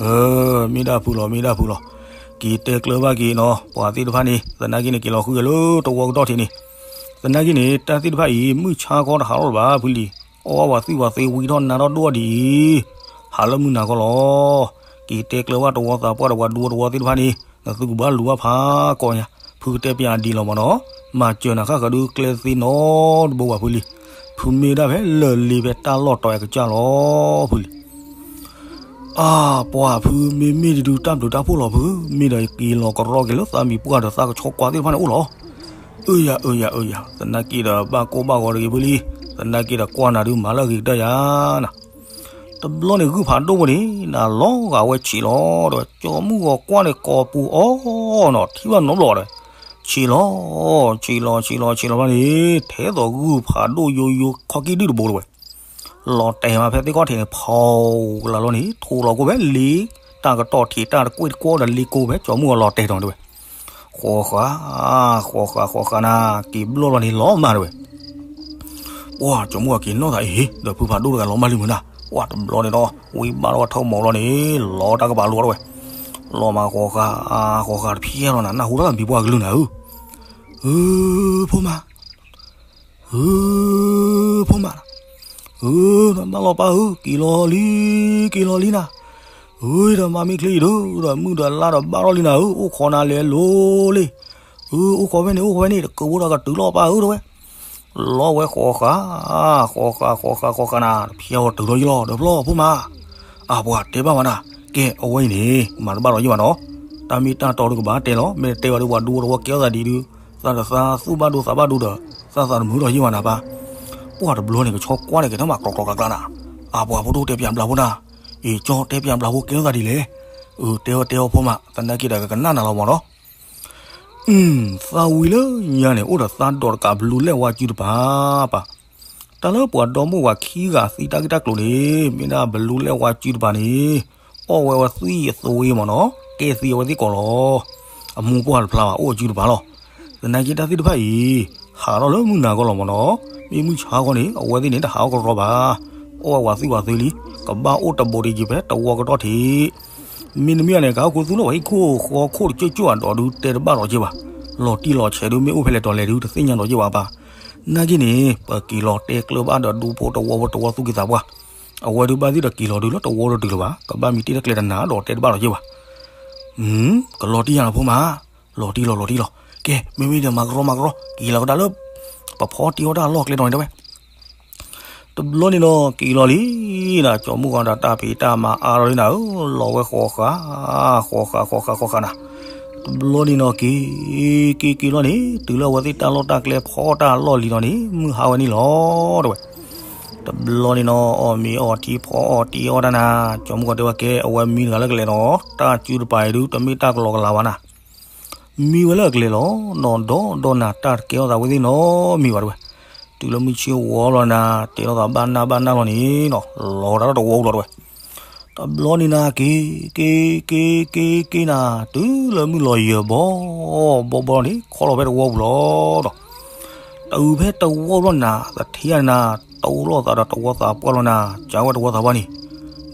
အၢ မ့ၢ်ဒၣ်ဖုလီၤ မ့ၢ်ဒၣ်ဖုလီၤ. က့ၤတဲကျၢၤဘၣ်က့ၤနီၤ ပှၤသ့ၣ်တဖၣ်န့ၣ် သနာ်က့န့ၣ် က့ၤလီၤဃုက့ၤလၢတဝီကတီၢ်ထံးန့ၣ်. သနာ်က့န့ၣ် တၢ်သ့ၣ်တဖၣ်အံၤ မုၢ်ဆါခီတဟးထီၣ်လၢၤဘၣ်ဖုလံၤ, အီၣ်ဝဲပှၤသွံၣ်ပှၤသွံဝံထီၣ်နါထီၣ်ဒိၣ်ဒ်အံၤ, ဟးလၢမုၢ်နၤခီလီၤ. က့ၤတဲကျၢၤဘၣ်တဝီသးပှၢ်ဒီးပှၤဒူဝီတဝီသ့ၣ်တဖၣ်န့ၣ် နသုကဘၣ်လူၤဘၣ်ဖးကီညါ, ဖုကတဲပၠးဒ်လီၤမနီၤ. မၤစၢၤနၤဃၣ်ဃၢၤဒုးကျဲသ့နီတဘိဘၣ်ဖုလံၤ. ဖုမ့ၢ်ဒၣ်ဖဲလၢာ်လ့ဖဲတၢ်လီၢ်တီၤအဲကစၢ်လီၤ ဖုလံၤ. အၢ ပှၤဖု မ့မ့ၢ်ဒုးတၢ်ဘျုးတၢ်ဖှိၣ်လီၤဖု, မ့ၢ်ဒီးက့ၤလီၤကရီက့ၤလၢသးမံၤပှၢ်ဒီးသးကဆီကွၢ်သ့ၣ်တဖၣ်န့ၣ်အိၣ်လီၤ. အၢယၤ အၢယၤ အၢယၤ, သနာ်က့ဒီးဘၣ်ကိၢ်ဘၣ်ဂီၤတဂ့ၤဖုလံၤ, သနာ်က့ဒီးကွၢ်နၤဒုးမၤလၢအဂ့ၤကတၢၢ်ယၤနၤ. တဘျီန့ၣ်ဂုၢ်ဖးဒိၣ်ဖိန့ၣ် နၤလီၤဂာ်ဝဲဆံးလီၤ တဲဝဲ, ကၠီမုၢ်ဂီၤကွၢ်န့ၣ်ကိးပူၤအီၤနီၤ ထံၣ်ဘၣ်နီတဘျီဒီး, ဆံးလီၤ ဆံးလီၤ ဆံးလီၤ ဆံးလီၤဘၣ်န့ၣ် ထဲသိးဂုၢ်ဖးဒိၣ်ယိယိခီကံၣ်ဒုၣ်တဘိတဝဲ လီၤတဲာ်မးဖဲသ့ၣ်ခီၣ်ထံးန့ၣ် ဖီကလၤလီၤန့ၣ် ထိးလီၤကိၢ်ဖဲလ့ တၢ်ကတီၢ်ထံးတၢ်တကွ့ၢ်တကွီဒီးလ့ကိၢ်ဖဲကၠီမုၢ်ဂီၤလီၤတဲာ်ထီၣ်တဲဝဲ, ဃီဃာ် ဃီဃာ် ဃီဃာ်နၤ, က့ၤဘျီၣ်လီၤန့ၣ်လီၤမၢ်တဲဝဲ. ပှၤကၠီမုၢ်ဂီၤက့ၤနီၢ်သးအံၤ ဒီးဖုဖးဒိၣ်တဂၤလီၤမၢ်လံမုၢ်နၤ, ပှၤတဘျီန့ၣ်ဒီး ဝံဘၣ်လီၤဝဲထၢၣ်မီၤလီၤန့ၣ် လီၤတၢ်ကပၤလိာ်တဲဝဲ, လီၤမးဃီဃာ် ဃီဃာ်တဖျဲၣ်လီၤနၤ နၢ်ဟူတၢ်သးမံၤပှၢ်ကလုၢ်နၤဧၢ, ဧၢ ဖိမး ဧၢ ဖိမး, ဧၢ တၢ်ဘၣ်လီၤပၢ်ဧၢ က့ၤလီၤလံ က့ၤလီၤလံနၤ, ဧၢ တမၤမ့ၢ်ချ့အံၤဒီး ဒီးမုၢ်ဒီးလါဒီးဘၣ်ထီၣ်လံနၤဧၢ အိၣ်ခိးနၤလဲၤလိၤလံ, ဧၢ အိၣ်ခိးဖဲန့ၣ် အိၣ်ခိးဖဲန့ၣ် တကဝီတၢ်ကတုၤလီၤပၢ်ဧၢတဲဝဲ, လီၤဝဲဃီဃာ် ဃီဃာ် ဃီဃာ် ဃီဃာ်နၤ တဖျဲၣ်အီၤတုၤလီၤယံၤလီၤ ဒီးဖျီဖိမး, အၢ ပှၤတဲဘၣ်ဝဲနၤ, ကဲ အဝဲအံၤန့ၣ် မၤတဘၣ်လီၤယံၤဘၣ်နီၤ, တၢ်မ့ၢ်တၢ်တီဒုးကဘၣ်တဲလီၤ မ့ၢ်တတဲဝဲဒီးပှၤဒူဝီတဝီကဲထီၣ်သးဒ်အံၤဒုး, သးဒီးသးသူၣ်ဘၣ်ဒိသးဘၣ်ဒိဒီး, သးသးတမုာ်လီၤယံၤဘၣ်နၤပၢ်, ပှၤတဘျီန့ၣ် ကဆီကွၢ်န့ၣ် ကဲထီၣ်မးကျီကျီကျါကျါနၤ, အၢ ပှၤဖိဒိၣ်တဲပၠးဘျးဖိနၤ, အ့ၣ် ကၠီတဲပၠးဘျးဖိကဲထီၣ်သးဒ်လဲၣ်, အၢ တဲအီၤတဲအီၤဖိမး သနာ်က့ဒီးကကနၣ်နၤလီၤမးနီၤ သးဝံၤလၢညါန့ၣ် အိၣ်ဒီးသးဒီးတကးဘလူးလဲၣ်ဝါစုတပၤပၢ်, တၢ်လၢပှၤဒီမိၢ်ဝၤခံဂၤသံတၢ်ဂ့ၢ်တၢ်ကျိၤန့ၣ် မ့ၢ်ဒၣ်ဘလူးလဲၣ်ဝါစုတပၤန့ၣ် အီၣ်ဝဲဝဲသွံၣ်အသွံၣ်မးနီၤ ကဲသံအဝဲသ့ၣ်ကိးလီၤ, အမိၢ်ပှၢ်တဖျါဘၣ် အိၣ်အစုတပၤလီၤ, သနာ်က့တၢ်သ့ၣ်တဖၣ်အံၤ ဟးထီၣ်လၢမုၢ်နၤဂီၢ်လီၤမးနီၤ, မ့ၢ်မုၢ်ဆါဂီၢ်န့ၣ် အဝဲသ့ၣ်န့ၣ် တဟးအီၣ်ကရီဘၣ်, အီၣ်ဝဲဝဲသွံၣ်ဝဲသွံၣ်လံ, ကဘၣ်အိၣ်တဘူးတယံၤဖဲတဝီကတီၢ်ထံး မ့တမ့ၢ်န့ၣ် ကဟီၣ်ခိၣ်သူလၢပှၤဟံၣ်ခိၣ်ဃီခိၣ်တကၠိၣ်ကၠိၣ်အဒိးဒုးတဲတဘၣ်ဒီးက့ၤဘၣ်, လီၤတံၢ်လီၤဆဲးဒုးမ့ၢ်အိၣ်ဖဲလဲၣ်တီၤလဲၣ်ဒုး တသ့ၣ်ညါဒီးက့ၤဘၣ်ပၢ်, နာ်က့န့ၣ် ပက့ၤလီၤတဲကျၢၤဘၣ်ဒီးဒူဖိတဝီဖိတဝီသူၣ်က့သးပှၢ်, အဝဲဒုးဘၣ်သ့ၣ်ဒီးက့ၤလီၤဒုးလၢတဝီတတုၤလၢၤဘၣ်, ကဘၣ်မံတ့ၢ်တၢ်ကျဲတနၤဒီးတဲတဘၣ်ဒီးက့ၤဘၣ်, ကလီၤတံၢ်ယၤလီၤဖိမး, လီၤတံၢ်လီၤလီၤတံၢ်လီၤ, ကဲ မ့မ့ၢ်ဒီးမၤကရီမၤကရီ က့ၤလီၤကဒါလၢ ပဖီတ့ၢ်အီၣ်တၢ်အလီၢ်ကျဲတီၤန့ၣ်တဲဝဲ တဘျီန့ၣ်နီၤ က့ၤလီၤလံနၤ, ကၠီမုၢ်ဂီၤဒီးတၢ်ဖံးတၢ်မၤအါထီၣ်လံနၤဧၢ, လီၤဝဲဃီဃာ် ဃီဃာ် ဃီဃာ် ဃီဃာ်နၤ, တဘျီန့ၣ်နီၤ က့ၤ က့ၤ က့ၤလီၤန့ၣ် တုၤလၢအဝဲသ့ၣ်တၢ်လီၢ်တၢ်ကျဲဖီတၢ်လီၢ်လံလီၤန့ၣ် မုၢ်ဟါဝဲန့ၣ်လီၤ တဲဝဲ, တဘျီန့ၣ်နီၤ အီၣ်မ့ၤအီထံဖီအီၣ်တ့ၢ်အီၣ်တၢ်နၤ, ကၠီမုၢ်ဂီၤတဲဝဲကဲ အဝဲမံတဂၤလၢကလဲၤနီၤ, တၢ်စုတပၤအံၤဒုး တမ့ၢ်တၢ်ကလီကလီဘၣ်နၤ မံဝဲလၢအကလဲၤလီၤ, နီၢ်ဒီဒီနၤ တၢ်တကဲထီၣ်သးဝဲသ့ၣ်နီတမံၤဘၣ်တဲဝဲ, တုၤလၢမုၢ်ဆ့ၣ်ဝီလီၤနၤ တဲထီၣ်သးဘၣ်နၢ်ဘၣ်နၢ်လီၤန့ၣ်နီၤ, လီၤတၢ်လၢတဝီပူၤလီၤတဲဝဲ, တဘျီန့ၣ်နၤ က့ၤ က့ၤ က့ၤ က့ၤ က့ၤနၤ တုၤလၢမုၢ်လီၤယၢၤဘီ ဘီဘီန့ၣ် ခီလီၤဖဲတဝီပူၤလီၤဒီး တုၤဖဲတဝီလီၤနၤ သထ့ယၤနၤ တိၢ်လိာ်သးဒီးတဝီသးပှၢ်လီၤနၤ, ကးဝဲတဝီသးပှၢ်န့ၣ်,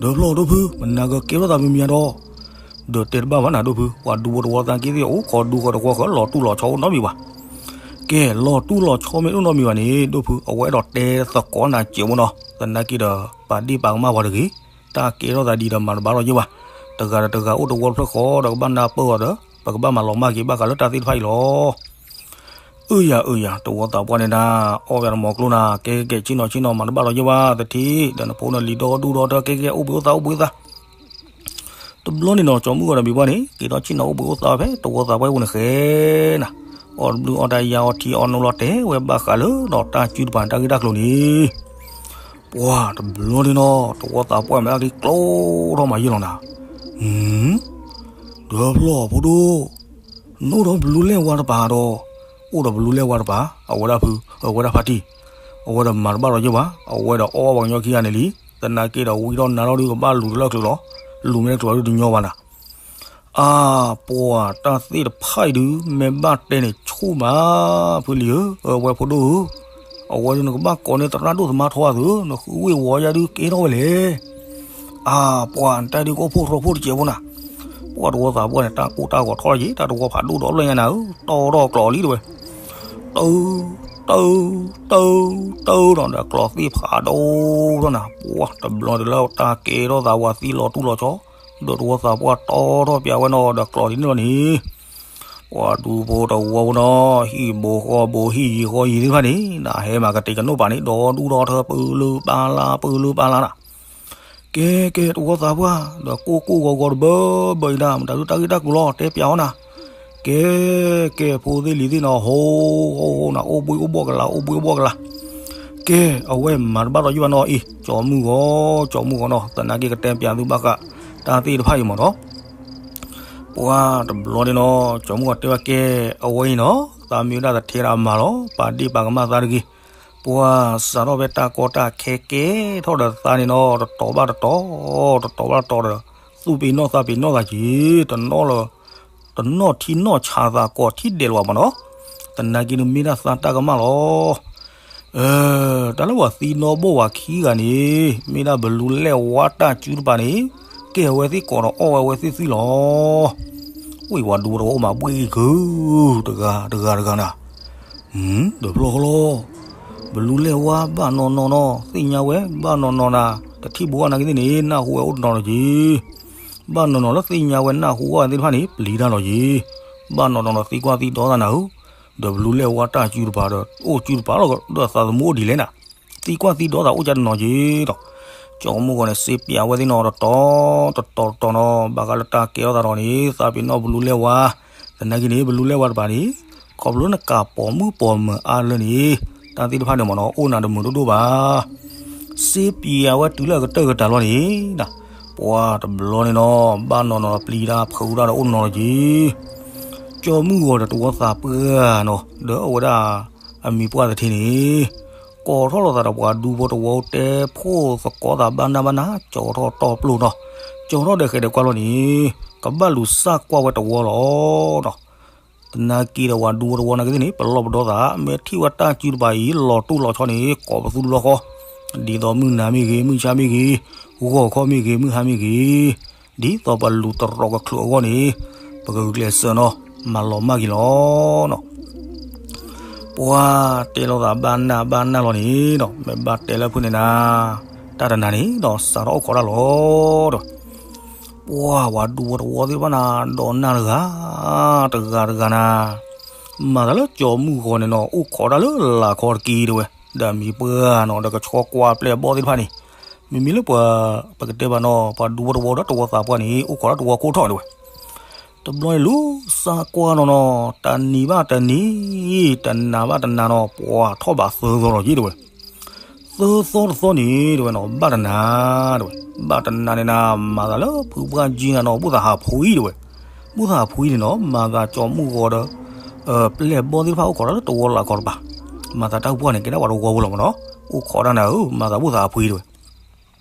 ဒီးဖျီၣ်ဒိၣ်ဖု မနၤကကဲထီၣ်သးမံၤမံၤဒီး ဒီးတဲတဘၣ်ဘၣ်နၤဒိၣ်ဖု ပှၤဒူဖိတဝီသးက့သ့ၣ် အိၣ်ခိးဒူဃီတဝီဃီ လီၤတူၢ်လီၤဆီအိၣ်နီတမံၤဘၣ်. ကဲ လီၤတူၢ်လီၤဆီမ့ၢ်အိၣ်နီတမံၤဘၣ်န့ၣ် ဒိၣ်ဖု အဝဲအဲၣ်ဒိးတဲသကိးနၤစဲးမ့ၢ်နီၤ, သနာ်က့ဒီး ပာ်ဒ့ၣ်ပာ်ကမၣ်ပှၤတဂ့ၤ, တၢ်ကဲထီၣ်သးဒ်ဒီးမၤတဘၣ်လီၤယ့ၢ်ဘၣ်, တဂၤဒီးတဂၤအိၣ်တဝီတဖျၢၣ်ဃီဒီးကဘၣ်နၢ်ပၢၢ်အီၤဒီး ပကဘၣ်မၤလီၤမၢ်က့ၤဘၣ်ဃးလၢတၢ်သ့ၣ်တဖၣ်အံၤလီၤ. အၢယၤအၢယၤ တဝီသးပှၢ်န့ၣ်ဒၣ် အီၣ်ဝဲတမီၤကျိနၤ ကဲကဲဆ့ၣ်နီၤဆ့ၣ်နီၤ မၤတဘၣ်လီၤယဲၢ်ဘၣ် သထံၣ် ဒီးနဖိနလံၤဒီဒူၣ်ဒီထၢ ကဲကဲအိၣ်ဘှံးအိၣ်သါအိၣ်ဘှံးအိၣ်သါ တဘျီန့ၣ်နီၤ ကၠီမုၣ်ဂီၤဒီးမံၤပှၢ်န့ၣ် က့ၤထီၣ်ဆ့ၣ်နီၤအိၣ်ဘှံးအိၣ်သါဝဲဖဲတဝီသးပှၢ်အပူၤန့ၣ်ဃဲနၤ, အီၣ်တဘျုးအီၣ်တၢ်ယါအီထံအီနိလီၤတဲာ်ဝဲဘၣ်ဃးလၢဒီးတၢ်စုတပၤတၢ်ဂ့ၢ်တၢ်ကျိၤန့ၣ် ပှၤတဘျီန့ၣ်နီၤ တဝီသးပှၢ်မ့ၢ်အက့ၤကျိထီၣ်မးယဲၢ်လီၤနၤ, ဒီးဖျီၣ်ဖိဒိၣ် နအိၣ်ဒီးဘလူးလဲၢ်ဝါတပၤဒီး အိၣ်ဒီးဘလူးလဲၢ်ဝါတပၤ အဝဲဒၣ်ဖု အဝဲဒၣ်ဖါတံၢ် အဝဲဒီးမၤတဘၣ်လီၤယဲၢ်ဘၣ် အဝဲဒီးအီၣ်ဘၣ်ပှၤကညီခံဂၤန့ၣ်လံ, သနာ်က့ဒီးဝံထီၣ်နါထီၣ်ဒုးကဘၣ်လူၤတလၢကျိၤလီၤ, လူၤမ့ၢ်တကျိၤဒုးတညီဘၣ်နၤ, အါ ပှၤတၢ်သ့ၣ်တဖၣ်အံၤဒုး မ့ၢ်ဘၣ်တဲန့ၣ်ဆူၣ်မး ဖုလံၤဧၢ အဝဲဖိဒိၣ်ဧၢ, အဝဲဒုးနကဘၣ်ကိးန့ၢ်သရၣ်ဒိၣ်သမါထီအသိး နဃုဝ့ၢ်ဝီယါဒုးကဲထီၣ်ဝဲလဲၣ် အါ ပှၤနတၢ်ဒုးကအိၣ်ဖှိၣ်ထီဖှိၣ်တစဲးဖိနၤ, ပှၤတဝီသးပှၢ်န့ၣ် တၢ်ကိၢ်တၢ်ဂီၤထီၣ်ယံၤ တၢ်တဝီဖးဒိၣ်ဒီးဘျီညါနၤဧၢ, တီထီၣ်ကျိးလံတဲဝဲ, တၢ တၢ တၢ တၢဒီး ဒီးကျိးသ့ၣ်ဖးဒိၣ်ထီၣ်နၤ, ပှၤတဘျီဒုးလၢတၢ်ကဲထီၣ်သးဝဲသံလီၤတူၢ်လီၤဆီ, ဒီးတဝီသးပှၢ်တီထီၣ်ပျးဝဲနီၤ ဒီးကျိးဒ်န့ၣ်လီၤန့ၣ် ပှၤဒူဖိတဝီဖိနီၤ ဟံၣ်ဘိဃီဘိဟံၣ်ယံၤဃီယံၤသ့ၣ်တဖၣ်န့ၣ် နဟဲမၤကတဲာ်ကနိးပာ်န့ၣ် ဒီဒူၣ်ဒီထၢပၢလၢပၢလၢပၢလၢနၤ, ကဲကဲတဝီသးပှၢ် ဒီးကိၢ်ကိၢ်ဂီၤဂီၤတဘၢဘၢအံၤဒၣ် မတၤဒုးတၢ်ဂ့ၢ်တၢ်ကျိၤလီၤ တဲပျးအီၤနၤ, ကဲ ကဲဖိသ့ၣ်လံၤသ့ၣ်နီၤ ဟိဟိဟိနၤ အိၣ်ဘှံးအိၣ်ဘှီၣ်ကလာ် အိၣ်ဘှံးအိၣ်ဘှီၣ်ကလာ်, ကဲ အဝဲမၤတဘၣ်ဒီးယဲၢ်ဘၣ်နီၤအံၤ ကၠီမုၢ်ဂီၤ ကၠီမုၢ်ဂီၤနီၤ သနာ်က့ကတဲပျးသုဘၣ်ဃး တၢ်သ့ၣ်တဖၣ်အံၤမ့ၢ်နီၤ ပှၤတဘျီန့ၣ်နီၤ ကၠီမုၢ်ဂီၤတဲဝဲကဲ အဝဲအံၤနီၤ သးမံဝဲဒၣ်သထ့ဒၣ်မၤလီၤ ပာ်ဒ့ၣ်ပာ်ကမၣ်သးတဂ့ၤ, ပှၤစးထီၣ်ဖဲတၢ်ကီတၢ်ခဲကဲထီၣ်ဒီးသးန့ၣ်နီၤ တတီၤဘၣ်တတီၤ တတီၤဘၣ်တတီၤဒီး သူၣ်ပ့ၤနီၣ်သးပ့ၤနီၣ်သးက့ၤ တနီၣ်လၢ တနီၣ်ထံနီၣ်ဆးသးကိးထံဒဲးလီၤဘၣ်မ့ၢ်နီၤ, သနာ်က့န့ၣ်မ့ၢ်ဒၣ်သးတၢ်ကမၣ်လီၤ တၢ်လၢပှၤသံနီၣ်ဘိၣ်ဝဲခံဂၤန့ၣ် မ့ၢ်ဒၣ်ဘလူးလဲၢ်ဝါတၢ်စုတပၤန့ၣ် ကဲဝဲသ့ၣ်ကိးဒီးအီၣ်ဝဲအဝဲသ့ၣ်သ့ၣ်လီၤ. ဝံၤဝၤဒူဖိတဝီအိၣ်မးဘှ့ၣ်ကု တဂၤတဂၤတဂၤနၤ, ဒီးဖျီၣ်ဃီလီၤ. ဘလူးလဲၢ်ဝါဘၣ်နီၢ်နီၢ်နီၤ သ့ၣ်ညါဝဲ ဘၣ်နီၢ်နီၢ်နၤ တထံၣ်ဘိအနာ်က့သ့ၣ်န့ၣ် နၢ်ဟူဝဲအိၣ်တနီၤလီၤက့ၤ ဘၣ်နီၢ်နီၢ်လၢသ့ၣ်ညါဝဲနၢ်ဟူဝဲသ့ၣ်တဖၣ်န့ၣ် ပျံၤတၢ်လီၤယံၤ, ဘၣ်နီၢ်နီၢ်ဒီးသံကွၢ်သံဒိးသးနၤဧၢ, ဒီးဘလူးလဲၢ်ဝါတၢ်စုတပၤဒီး အိၣ်စုတပၤလီၤ ဒီးသးသမူအိၣ်ဒ်လဲၣ်နၤ, သံကွၢ်သံဒိးသးအိၣ်ကၢတနီၤက့ၤဒီး, ကၠီမုၢ်ဂီၤန့ၣ် စ့ပၠးဝဲသ့ၣ်နီၤတတီၤတတီၤတတီၤနီၤ ဘၣ်ဃးလၢတၢ်ကဲထီၣ်သးဒီးန့ၣ် သးပ့ၤနီၣ်ဘလူးလဲၢ်ဝါ, သနာ်က့န့ၣ် ဘလူးလဲၢ်ဝါတပၤန့ၣ် ခီဖျိလၢနကးပိာ်မုၣ်ပိာ်မၢၤအါလၢန့ၣ် တၢ်သ့ၣ်တဖၣ်န့ၣ်မ့ၢ်နီၤ အိၣ်နၤတမုာ်ဒိၣ်ဒိၣ်ဘၣ် စ့ပၠးဝဲတုၤလၢအကတၢၢ်ကတၢၢ်လီၤန့ၣ်, ပှၤတဘျီန့ၣ်နီၤ ဘၣ်နီၢ်နီၢ်ပျံၤတၢ်ဖုးတၢ်ဒီးအိၣ်နီၤလီၤက့ၤ, ကၠီမုၢ်ဂီၤဒီးတဝီသးပှၢ်နီၤ ဒီးအဝဲဒၣ် အမံၤပှၢ်သထ့န့ၣ်, ကိးထီၣ်လိာ်သးဒီးပှၤဒူဖိတဝီတဲဖှိၣ်သကိးသးဘၣ်နၢ်ဘၣ်နၢ် ကၠီထီၣ်တီပျိၢ်နီၤ, ကၠီထီၣ်ဒီးဃဲးဒီးကွၢ်လီၤန့ၣ်, ကဘၣ်လူၤစၢ်ကွၢ်ဝဲတဝီလီၤနီၤ သနာ်က့ဒီးပှၤဒူဖိတဝီနာ်က့သ့ၣ်န့ၣ် ပလီၢ်ပဒီသး မ့ၢ်ထံၣ်ဝဲတၢ်စုတပၤအံၤ လီၤတူၢ်လီၤဆီန့ၣ် ကိးပသူလီၢ်ဃီ, ဒ်သိးမုၢ်နၤမ့ၢ်ဂ့ၤ မုၢ်ဆါမ့ၢ်ဂ့ၤ, ဂီၤခီမ့ၢ်ဂ့ၤ မုၢ်ဟါမ့ၢ်ဂ့ၤ, ဒ်သိးပလူၤတရီးကချုးအဂီၢ်န့ၣ် ပကဂုာ်ကျဲးစၢးနီၤ မၤလီၤမၢ်က့ၤလီၤနီၤ ပှၤတဲလိာ်သးဘၣ်နၢ်ဘၣ်နၢ်လီၤန့ၣ်ဒီး မ့ၢ်ဘၣ်တဲလၢဖုန့ၣ်နၤ, တၢ်တနၤန့ၣ်ဒီး စးထီၣ်အိၣ်ခိးတၢ်လီၤဒီး ပှၤဝၤဒူဖိတဝီသ့ၣ်တဖၣ်နၤ ဒီးနၢ်တဂၤ, တဂၤတဂၤနၤ, မၤသးလၢကၠီမုၢ်ဂီၤန့ၣ်နီၤ အိၣ်ခိးတၢ်လၢလာ်ခီတက့ၢ်တဲဝဲ, ဒီးမံၤပှၢ်နီၤ ဒီးကဆီကွၢ်ပျဲၢ်ဘီၣ်သ့ၣ်တဖၣ်န့ၣ်, မ့မ့ၢ်လၢပှၤ ပကတဲဘၣ်နီၤ ပှၤဒူဖိတဝီဒီးတဝီသးပှၢ်န့ၣ် အိၣ်ခိးတၢ်တဝီကိၢ်ထီၣ်တဲဝဲ တဘျီန့ၣ်လူၤစၢ်ကွၢ်နီၤနီၤ တနံၤဘၣ်တနံၤ, တနၤဘၣ်တနၤနီၤ ပှၤထီၣ်ဘးသၢသီလီၤက့ၤတဲဝဲ, သၢသီတသီန့ၣ်တဲဝဲနီၤ ဘၣ်တနၤတဲဝဲ, ဘၣ်တနၤန့ၣ်နၤ မၤသးလၢဖုပှၢ်ကၠံနၤနီၤ ဘိၣ်သးဟးဖှံတဲဝဲ, ဘိၣ်သးဟးဖှံန့ၣ်နီၤ မၤသးကၠီမုၢ်ဂီၤဒီး ပျဲၢ်ဘီၣ်သ့ၣ်တဖၣ်အိၣ်ခိးတၢ်လၢတဝီလာ်ခီတပၤ, မၤသးတၢ်ဖုပှၢ်န့ၣ် ကဲဒၣ်ပှၤတဝီဖိလီၤမ့ၢ်နီၤ, အိၣ်ခိးတၢ်နၤဧၢ မၤသးဘိၣ်သးဟးဖှံတဲဝဲ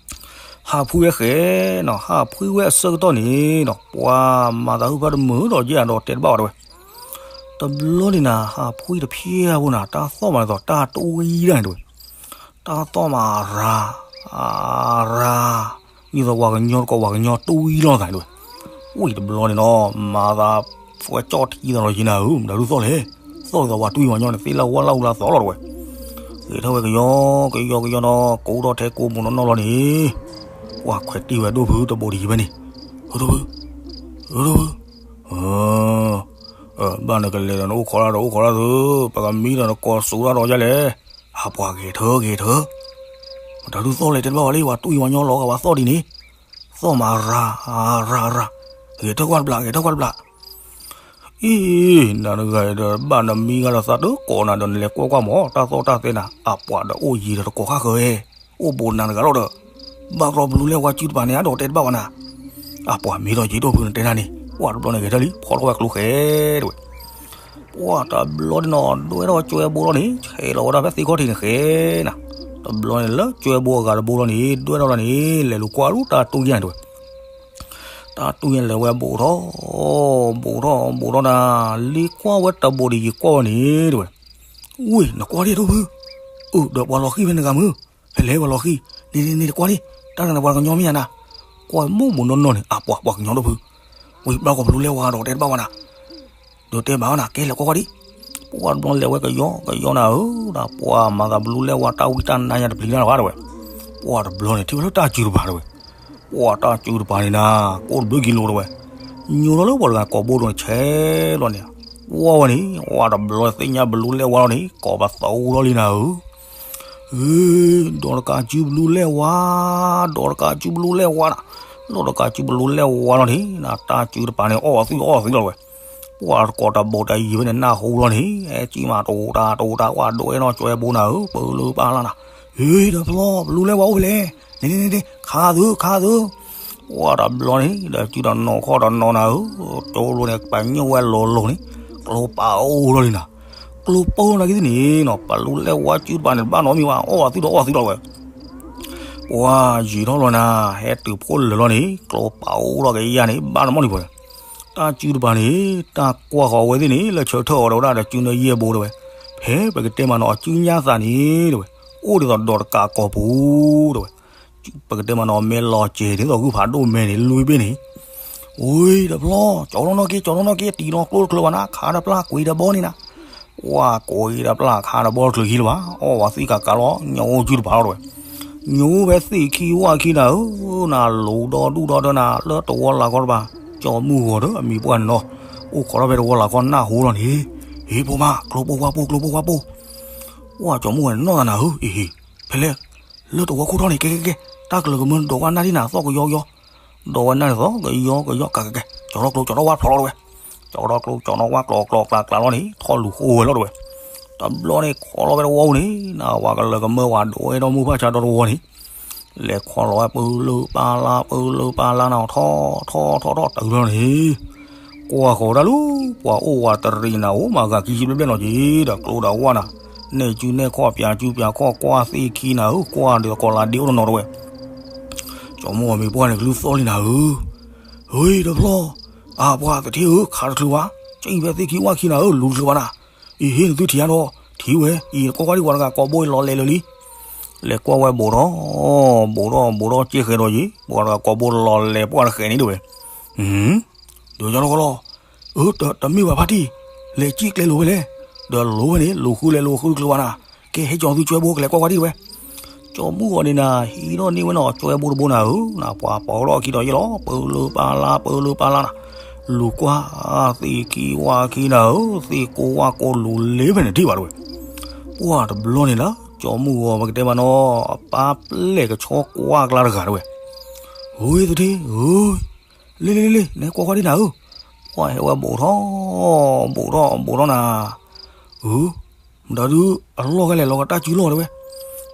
ဟးဖှံဝဲဃဲနီၤ ဟးဖှံဝဲအဆၢကတီၢ်န့ၣ်ဒီး ပှၤမၤသးဟုဖၢတမုာ်ဒီးယဲၢ်ဒီးတဲတဘၣ်ဝဲတဲဝဲ, တဘျီန့ၣ်နၤ ဟးဖှံတဖျၢၣ်ဖိနၤ တၢ်သီၣ်မးဒ်သိးတၢ်တဝံဒၣ်န့ၣ်တဲဝဲ, တၢ်သီၣ်မးရၤ ရၤ ဒ်သိးပှၤကညီတကိးပှၤကညီတဝံလီၤသးန့ၣ်တဲဝဲ, ဝံၤတဘျီန့ၣ်နီၤ မၤသး ဖှဲကၠီၣ်ထံသးလီၤက့ၤနၤဧၢ မတၤဒုးသီၣ်လဲၣ်, သီၣ်ဒ်သိးပှၤတဝံပှၤကညီန့ၣ် သ့လၢဝါလၢအူလၢသီလီၤတဲဝဲ ဂဲၤထီၣ်ဝဲကယီကယီကယီနီၤ ကိးထီၣ်ထဲကိးမူးနီၢ်နီၢ်လီၤန့ၣ်, ပှၤခွဲးတံၢ်ဝဲဒိၣ်ဖုတဘိးတယံၤဖဲန့ၣ်, ဒိၣ်ဖု, ဒိၣ်ဖု, အၢ ဘၣ်နကလဲၤဒီးနအိၣ်ခိးတၢ်ဒီးအိၣ်ခိးတၢ်သု, ပကမံဒီးနကိးစိးတၢ်ဒီးယလဲၣ်. အပှၤဂဲၤထၢဂဲၤထၢ, မတၤဒုးသီၣ်လဲၣ်တဲတဘၣ်ဝဲလံ ပှၤတူၢ်ယံၤဝဲညီလီၤဂာ်ဝဲသီၣ်ဒ်န့ၣ်, သီၣ်မးရၤရၤရၤ, ဂဲၤထၢကွၢ်တဘျး ဂဲၤထၢကွၢ်တဘျး. အံၤ, နတဂၤဒီးဘၣ်နမံဂၤဒီးသးတကိးနၤဒီးနလဲၤကွၢ်ကွၢ်မး တၢ်သီၣ်တၢ်သဲနၤ အပှၤဒီးအိၣ်ယံၤဒီးတကိးဃၣ်ဃၢၤဝဲ, အိၣ်ဘူးနၤတဂၤလီၤဒီး, ဘၣ်ကရီဘလူးလဲၢ်ဝါစုတပၤန့ၣ် အဒိးတဲတဘၣ်ဝဲနၤ. အပှၤမ့ၢ်ထီၣ်ယံၤဒိၣ်ဖုနတဲနၤန့ၣ် ပှၤတဘျီန့ၣ်ဂဲၤထၢလံ ဖီထီၣ်ဝဲကျိဃဲတဝဲ. ပှၤတဘျီန့ၣ်နီၤ ဒွဲၣ်ထီၣ်ကၠွဲဘိလီၤန့ၣ် ဆဲးလီၤဝဲဒၣ်ဖဲသ့ခီၣ်ထံးန့ၣ်ဃဲနၤ. တဘျီန့ၣ်လၢကၠွဲဘိအဂၤတဘိလီၤန့ၣ် ဒွဲၣ်ထီၣ်လီၤန့ၣ် လဲၤလူၤကွၢ်လူၤတၢ်တူၢ်ယဲၢ်န့ၣ်တဝဲ. တၢ်တူၢ်ယဲၢ်လဲၤဝဲဘူးထီၣ်, ဘူးထီၣ်ဘူးထီၣ်နၤ, လ့ကွၢ်ဝဲတဘူးဒီးယံၤကွၢ်ဝဲန့ၣ်တဝဲ. ဝ့ၢ် နကွၢ်ဒံးဒိၣ်ဖု, အၢ ဒီးပှၤလီၤဃံၣ်ဖဲနဂၤမုၢ်, ဖဲလဲၣ်ပှၤလီၤဃံၣ်, န့ၣ်န့ၣ်န့ၣ် တကွၢ်ဒံး, တၢ်တနၢ်ပှၤကညီမ့ၢ်ယၤနၤ, ကွၢ်မိၢ်မိၢ်နီၢ်နီၢ်န့ၣ် အပှၤပှၤကညီဒိၣ်ဖု, ဝံၤဘၣ်ကီၢ်ဘလူးလဲၢ်ဝါဒီးတဲတဘၣ်ဝဲနၤ, ဒီးတဲဘၣ်ဝဲနၤ ကဲလဲၤကွၢ်ကွၢ်ဒံး. ပှၤတဘျီလဲၤဝဲကယီကယီနၤဧၢ, ဒီးပှၤမၤသးဘလူးလဲၢ်ဝါတၢ်ဝံတၢ်နါညါတပျံၤတၢ်ဘၣ်တဝဲ. ပှၤတဘျီန့ၣ် ထံၣ်ဝဲလၢတၢ်စုတပၤတဝဲ, ပှၤတၢ်စုတပၤန့ၣ်နၤ, ကိၣ်တဘျုးကံလိၤတဝဲ, ညိထီၣ်လၢပှၤတဂၤကိာ်ဘိဒီးဆဲးလီၤန့ၣ်, ဝဲန့ၣ် ဝဲတဘျီသ့ၣ်ညါဘလူးလဲၢ်ဝါလီၤန့ၣ် ကိးပသူထီၣ်လံနၤဧၢ. ဒီးတကးစုဘလူးလဲၢ်ဝါ, ဒီးတကးစုဘလူးလဲၢ်ဝါနၤ, ဒီးတကးစုဘလူးလဲၢ်ဝါလီၤန့ၣ် နတၢ်စုတပၤန့ၣ် အီၣ်အီၤသွံၣ်အီၣ်အီၤသွံၣ်လီၤဝဲ. ပှၤတကိးတဘိတယံၤဖဲန့ၣ် နၢ်ဟူလီၤန့ၣ် ဟဲစုမးတအိၣ်တၢ်တအိၣ်တၢ် ပှၤဒိးအဲၣ်နီၢ်ကၠွဲဘိနၤဧၢ, ပလၢပလၢနၤ, ဟ့ ဒီးဖျီ ဘလူးလဲၢ်ဝါအိၣ်ဖဲလဲၣ်, န့ၣ်န့ၣ်န့ၣ် ခးသုခးသု. ပှၤတဘျီန့ၣ် ဒီးစုဒီးနီၢ်ခီၣ်ဒီးနီၢ်နၤဧၢ, ကၠိလိၤန့ၣ် ပညိၣ်ဝဲလိၤလိၤန့ၣ်, ကျိပာ်အိၣ်ထီၣ်လံနၤ, ကျိပာ်အိၣ်နၤကသ့ၣ်န့ၣ်နီၤ ပလူးလဲၢ်ဝါစုတပၤန့ၣ် ဘၣ်နီတမံၤဘၣ် အီၣ်အီၤသွံၣ်ဒီးအီၣ်အီၤသွံၣ်လီၤဝဲ. ပှၤယံာ်ထီၣ်လီၤနၤ, ဟဲတုၤဖိလၢာ်လီၤန့ၣ် ကျိပာ်အိၣ်ထီၣ်ကယၤန့ၣ် ဘၣ်နမီၢ်န့ၣ်ပှၤ, တၢ်စုတပၤန့ၣ် တၢ်ကွၢ်ဃီၤဝဲသ့ၣ်န့ၣ် လၢဆၢထၢၣ်အီၤဒီးဝဲဒၣ်ဒီးစုနၢယဲၢ်ဘိတဝဲ, ဖဲပကတဲမးနီၤ အစုညါသးန့ၣ်တဝဲ, အိၣ်ဒ်သိးဒီးတကးကိာ်ပူၤတဝဲ, ပကတဲမးနီၤ မဲလီၤစဲၤဒ်သိးဂုၢ်ဖးဒိၣ်မဲန့ၣ် လွံၢ်ဘ့ၣ်န့ၣ်, ဝ့ၢ်ဒီးဖျီ ကၠီထီၣ်နီၢ်က့ ကၠီထီၣ်နီၢ်က့ တံၤနီၢ်ကျိတချုးဘၣ်နၤ ခးတပျၢ်ကွံာ်တဘီန့ၣ်နၤ, ပှၤကွံာ်တပျၢ်ခးတဘီတချုးဟံးလၢၤဘၣ် အီၣ်ဝဲသွံၣ်ကးကးလီၤ ညိစုတပၤလီၤတဝဲ, ညိဖဲသ့ၣ်ခံဝၣ်ခံနၤဧၢ, နလူၤဒီဒူၣ်ဒီထၢနၤ လၢတဝီလၤခီတပၤ, ကၠီမုၢ်ဂီၤဒီးအမံၤပှၢ်န့ၣ်နီၤ, အိၣ်ခိးထီၣ်ဖဲတဝီလၤခီနၢ်ဟူလီၤန့ၣ်, ဟ့ၣ်ဖိမါ ကျိပိၢ်ဝၣ်ပိၢ် ကျိပိၢ်ဝၣ်ပိၢ်, ပှၤကၠီမုၢ်ဂီၤန့ၣ်နီၢ်သးနၤဧၢ, အ့ဟ့ၣ်, ဖဲလဲၣ်, လၢတဝီခိၣ်ထီၣ်န့ၣ် ကဲကဲကဲ, တၢ်ကလၢၤကမၢဒိးဝဲနၢ်ဒံးနၤ သီၣ်ကယီကယီ, ဒိးဝဲနၢ်ဒံးသီၣ်ကယီကယီ ကကကဲ, ကၠီထီၣ်ကျိ ကၠီထီၣ်ဝၣ်ဖျိလီၤတဝဲ, ကၠီထီၣ်ကျိ ကၠီထီၣ်ဝၣ်ကျီကျီကျါကျါလီၤန့ၣ် ထီၣ်လူၤဃိဝဲလီၤတဝဲ, တဘျီန့ၣ်ခိးလီၤဖဲတဝီပူၤန့ၣ် နဝၤကလၢၤကမၢဝဲဒိးဝဲဒီးမုၢ်ဖၣ်ဆါဒီတဝီန့ၣ်, လဲၤခိးလီၤဝဲပလၢပလါ ပလၢပလါနၤ ထီၣ်ထီၣ်ထီၣ်ထီၣ်တုၤလီၤန့ၣ်, ကွၢ်ဃီၤတၢ်လၢ ပှၤအိၣ်ဝးတရံးနၤ အိၣ်မးဂၤခံဆံဘျဲၣ်ဘျဲၣ်နီၤက့ၤ ဒီးကျိဒီးဝၣ်နၤ, နဲၣ်စုနဲၣ်ခီၣ် ပၠးစုပၠးခီၣ် ကွၢ်သ့ၣ်ခံနၤဧၢ, ကွၢ်ဒ်သိးကီးလါဒ့အိၣ်တနီၤတဝဲ, ကၠီမုၢ်ဂီၤမံၤပှၢ်န့ၣ် ကလုၢ်သီၣ်လံနၤဧၢ, ဟ့ၣ်ဒီးဖျီ, အပှၤသထ့ဧၢ ခးတချုးဘၣ်, ကၠံၣ်ဖဲသ့ၣ်ခံဝၣ်ခံနၤဧၢ လူၤတချုးဘၣ်နၤ, အံၤဟ့ၣ်နသုထံၣ်ဧါဒီး, ထံၣ်ဝဲ အံၤကွၢ်ကွၢ်ဒံး ပှၤတဂၤကိးဘိလီၤလဲၤလၢာ်လံ, လဲၤကွၢ်ဝဲဘူးထီၣ်, ဘူးထီၣ်ဘူးထီၣ်ကဲဃဲၤဒီးယံၤ ပှၤတဂၤကိးဘိလီၤလဲၤပှၢ်တဃဲၤန့ၣ်တဝဲ, ဒီးယီလီၤကီလီၤ, အၢ တမ့ၢ်ဝဲဖါတံၢ်, လဲၤကံၣ်ကျဲလိၤဖဲလဲၣ်, ဒီးလိၤဝဲန့ၣ် လူၤဃုလဲၤလိၤဃုတချုးဘၣ်နၤ, ကဲဟဲကၠီၤသုကၠွဲဘိကလဲၤကွၢ်ကွၢ်ဒံးဝဲ, ကၠီမုၢ်ဂီၤန့ၣ်နၤ ဟံးထီၣ်န့ၢ်ဝဲနီၤ ကၠွဲဘိတဘိနၤဧၢ, နပှၤပိာ်ထီၣ်အခံဒီးယဲလီၤ ပလၢပလါ ပလၢပလါနၤ, လူၤကွၢ်သ့ၣ်ခံဝၣ်ခံနၤဧၢ, သ့ၣ်ကိၢ်ဝၣ်ကိၢ်လူၤလ့ဖဲန့ၣ်ထံၣ်ဘၣ်တဝဲ, ပှၤတဘျီန့ၣ်လၢ ကၠီမုၢ်ဂီၤပကတဲမးနီၤ အပၢ်ပျဲၢ်ကဆီကွၢ်ကျါတဂၤတဝဲ, ဝ့ၢ်သထ့ဧၢ, လ့လ့လ့လ့ နဲကွၢ်ကွၢ်ဒံးနၤဧၢ, ပှၤဟဲဝဲဘူးထီၣ်, ဘူးထီၣ်ဘူးထီၣ်နၤ, အၢ မတၤဒုး အလီၢ်ခဲလဲၣ် လီၤဂာ်တၢ်စုလီၢ်တဝဲ,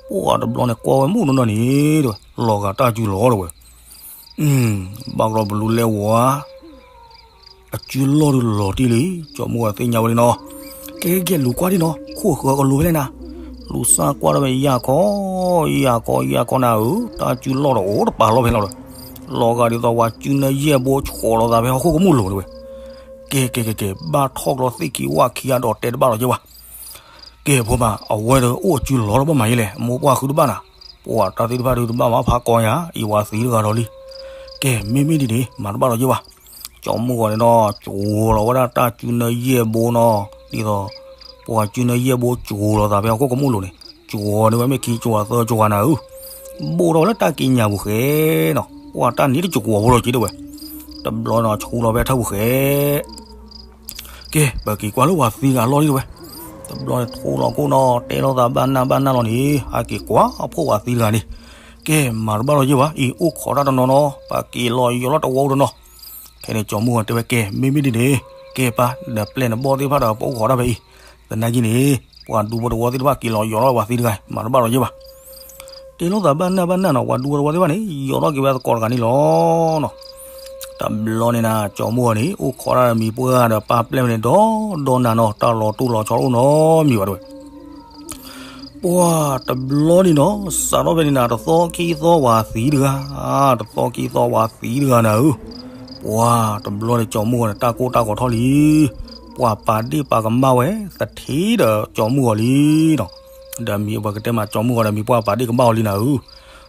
ပှၤတဘျီန့ၣ်ကွၢ်ဝဲမုၢ်နီၢ်နီၢ်န့ၣ်တဝဲ, လီၤဂာ်တၢ်စုလီၢ်တဝဲ, ဘၣ်ကရီဘလူးလဲၢ်ဝါ အစုလီၢ်ဒုးလီၤတံၢ်လံ, ကၠီမုၢ်ဂီၤသ့ၣ်ညါဝဲလံနီၤ, ကဲကဲကဲ လူၤကွၢ်ဒံးနီၤ ခိၣ်ဃၢၤကလိၤဖဲလဲၣ်နၤ, လူၤစၢ်ကွၢ်ထီၣ်ဖဲယၢ်ခီ, ယၢ်ခီယၢ်ခီနၤဧၢ, တၢ်စုလီၢ်တအိၣ်တပာ်လီၢ်ဖဲလီၤဒီး, လီၤဂာ်ဒ်သိးပှၤစုနၢယဲၢ်ဘိဆှီလီၤသးဖဲဟီၣ်ခိၣ်ကမူၣ်လိၤတဝဲ, ကဲကဲကဲကဲ ဘၣ်ထီၣ်ကျီသ့ၣ်ခံဝၣ်ခံအဒီးတဲတဘၣ်လီၤက့ၤဝဲ ကဲဖိမး အဝဲဒီးအိၣ်အစုလီၢ်တဘၣ်မးယဲလဲၣ်, မိၢ်ပှၢ်ဃုတဘၣ်နၤ, ပှၤတၢ်သ့ၣ်တဖၣ်ဒုးတဘၣ်မးဖးကီယၤ အံၤဝဲသံတဂၤဒီးလံ, ကဲမ့မ့ၢ်ဒ်န့ၣ် မၤတဘၣ်လီၤက့ၤဘၣ်, ကၠီမုၢ်ဂီၤန့ၣ်နီၤ ကၠီလီၤဝဲဒၣ်တၢ်စုနၢယဲၢ်ဘိနီၤ, ဒ်သိး ပှၤစုနၢယဲၢ်ဘိကၠီလီၤသးဖဲဟီၣ်ခိၣ်ကမူၣ်လိၤန့ၣ်, ကၠီန့ၢ်ဝဲမ့ၢ်ခံကၠီသၢကၠီနၤဧၢ, ဘိၣ်ထီၣ်ဝဲလၢတၢ်ကံးညာ်ပူၤဃဲနီၤ, ပှၤတၢ်နံၤတကၠီဖိလီၤက့ၤတဝဲ, တဘျီနီၤ ဆူလီၤဖဲထၢၣ်ပူၤဃဲ ကဲ ကဲ ပက့ၤကွၢ်လၢပှၤသံတဂၤအလီၢ်လံတဲဝဲ, တဘျီန့ၣ်ထိလီၤခိၣ်နီၤ တဲလိာ်သးဘၣ်နၢ်ဘၣ်နၢ်လီၤန့ၣ် ဟဲက့ၤကွၢ်ဖှိၣ်ပှၤသံတဂၤန့ၣ်, ကဲ မၤတဘၣ်လီၤယ့ၢ်ဘၣ် အံၤအိၣ်ခိးတၢ်တနီၤနီၤ ပက့ၤလီၤယီၤလီၤတဝီတနီၤ, ခဲန့ၣ်ကၠီမုၢ်ဂီၤတဲဝဲ ကဲ မ့မ့ၢ်ဒ်န့ၣ် ကဲပၢ် ဒီးပျဲၢ်နဘီၣ်သ့ၣ်တဖၣ်ဒီးပအိၣ်ခိးတၢ်ဖဲအံၤ, သနာ်က့န့ၣ် ပှၤဒူဖိတဝီသ့ၣ်တဖၣ်က့ၤလီၤယီၤလီၤပှၤသံတဂၤ မၤတဘၣ်လီၤယ့ၢ်ဘၣ် တဲလိာ်သးဘၣ်နၢ်ဘၣ်နၢ်နီၤ ပှၤဒူဖိတဝီသ့ၣ်တဖၣ်န့ၣ် ယီၤထီၣ်က့ၤဝဲသကိးတဂၤန့ၣ်လီၤနီၤ. တဘျီန့ၣ်နၤ ကၠီမုၢ်ဂီၤန့ၣ် အိၣ်ခိးတၢ်ဒီးမံၤပှၢ်ဒီးပၢ်ပျဲၢ်န့ၣ် ဒီဒီနၤနီၤ တၢ်လီၤတူၢ်လီၤဆီတအိၣ်နီတမံၤဘၣ်တဲဝဲ ပှၤတဘျီန့ၣ်နီၤ စးထီၣ်ဖဲန့ၣ်နၤ တသီခံသီဝၤသံတဂၤ, တသီခံသီဝၤသံတဂၤနၤဧၢ, ပှၤတဘျီန့ၣ် ကၠီမုၢ်ဂီၤန့ၣ် တၢ်ကိၢ်တၢ်ဂီၤထီၣ်လံ, ပှၤပာ်ဒ့ၣ်ပာ်ကမၣ်ဝဲ သထ့ဒီးကၠီမုၢ်ဂီၤလံနီၤ, ဒီးမံၤပှၤကတဲမး ကၠီမုၢ်ဂီၤဒီးမံၤပှၢ်ပာ်ဒ့ၣ်ကမၣ်အီၤလံနၤဧၢ,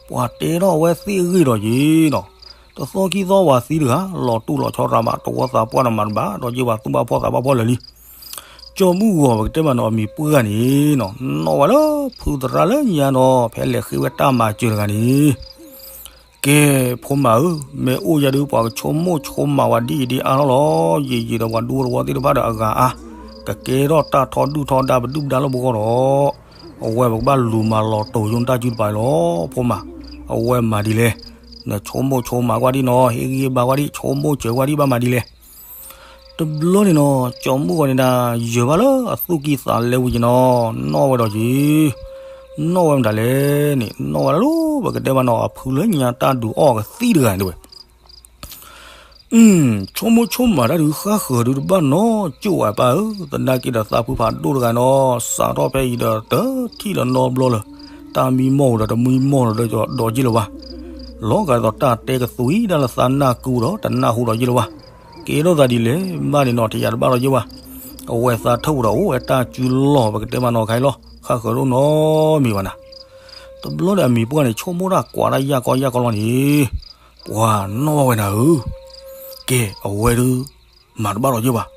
ပှၤတဲထီၣ်ဝဲသ့ၣ်အဂ့ၢ်ဒီးယ့ၢ်နီၤ, တသီခံသီဝၤသံတဂၤ လီၤတူၢ်လီၤဆီရၤမး တဝီသးပှၢ်ဒီးမၤတဘၣ် ဒီးယ့ၢ်ပှၤသူၣ်ဘၣ်ဖှီၣ်သးဘၣ်ဖှီၣ်လၢာ်လံ ကၠီမုၢ်ဂီၤ ပကတဲမးနီၤ အမံၤပှၢ်ဂၤန့ၣ်နီၤ နီၣ်ဝဲလၢဖုသရၣ်လၢညါနီၤ ဖဲလဲၤဃ့ဝဲတၢ်မၤစၢၤတဂၤန့ၣ်, ကဲ ဖိမးဧၢ, မ့ၢ်အိၣ်ယၤဒုး ပှၤကဆိကမိၣ်ဆိကမးဝဲဒ်အံၤဒ်အါထီၣ်လီၤ, ယံာ်ယံာ်ဒီးပှၤဒူဖိတဝီသ့ၣ်တဖၣ်ဒီးအဂၤအါ, ကကဲထီၣ်တၢ်ထီဒုၣ်ထီဒါပဒုၣ်ပဒါလၢပဂီၢ်ဒီး, အဝဲပကဘၣ်လူၤမၤလီၤတိာ်ယိနတၢ်စုတပၤလီၤ, ဖိမး, အဝဲမၤဒ်လဲၣ်, နဆိကမိၣ်ဆိကမးကွၢ်ဒံးနီၤ ဟ့ၣ်ဂံၢ်ဟ့ၣ်ဘါကွၢ်ဒံး ဆိကမိၣ်စၢၤကွၢ်ဒံးဘၣ်မၤဒ်လဲၣ် တဘျီန့ၣ်နီၤ ကၠီမုၢ်ဂီၤန့ၣ်ဒၣ် ယၢၤဘၣ်လၢအသူၣ်ကံၢ်သးလဲဝံၤက့ၤနီၤ, နီၣ်ဝဲဒီးက့ၤ, နီၣ်ဝဲမတၤလဲၣ်န့ၣ် နီၣ်ဝဲလၢပကတဲဘၣ်နီၤ အဖုလၢညါတၢ်ဒုးအီၣ်ကသံၣ်တဂၤန့ၣ်တဲဝဲ ဆိကမိၣ်ဆိကမးတၢ်ဒုးဃၣ်ဃၢၤဒုးတဘၣ်နီတစဲးဝဲပၢ်ဧၢ, သနာ်က့ဒီးသးဖုဖးဒိၣ်တဂၤနီၤ စးထီၣ်ဖဲအံၤဒီး တထံၣ်လၢၤနီတဘျီလၢၤ, တၢ်မံမီၢ်ဒီးတမံမီၢ်ဒီးဒီးယ့ၢ်လၢၤဘၣ်, လီၤဂာ်ဒ်သိးတၢ်တဲကသွံဒၣ်လၢသးနၢ်ကုဒီးတနၢ်ဟူဒီးယ့ၢ်လၢၤဘၣ်, ကဲထီၣ်သးဒ်လဲၣ် မ့ၢ်န့ၣ်နီၤ တယာ်တဘၣ်ဒီးယ့ၢ်ဘၣ်, အဝဲသးထၢၣ်ပူၤဒီးအိၣ်ဝဲတၢ်စုလီၢ် ပကတဲမးနီၤခါအံၤလီၤ ဃၣ်ဃၢၤဒိၣ်နီတမံၤဘၣ်နၤ, တဘျီဒီးအမံၤပှၢ်န့ၣ် ဆိကမိၣ်တၢ်ကွၢ်တၢ်ယၢ်ကီယၢ်ကီလီၤန့ၣ် ပှၤနီၣ်ဝဲနၤဧၢ, ကဲအဝဲဒုး မၤတဘၣ်ဒီးယ့ၢ်ဘၣ်,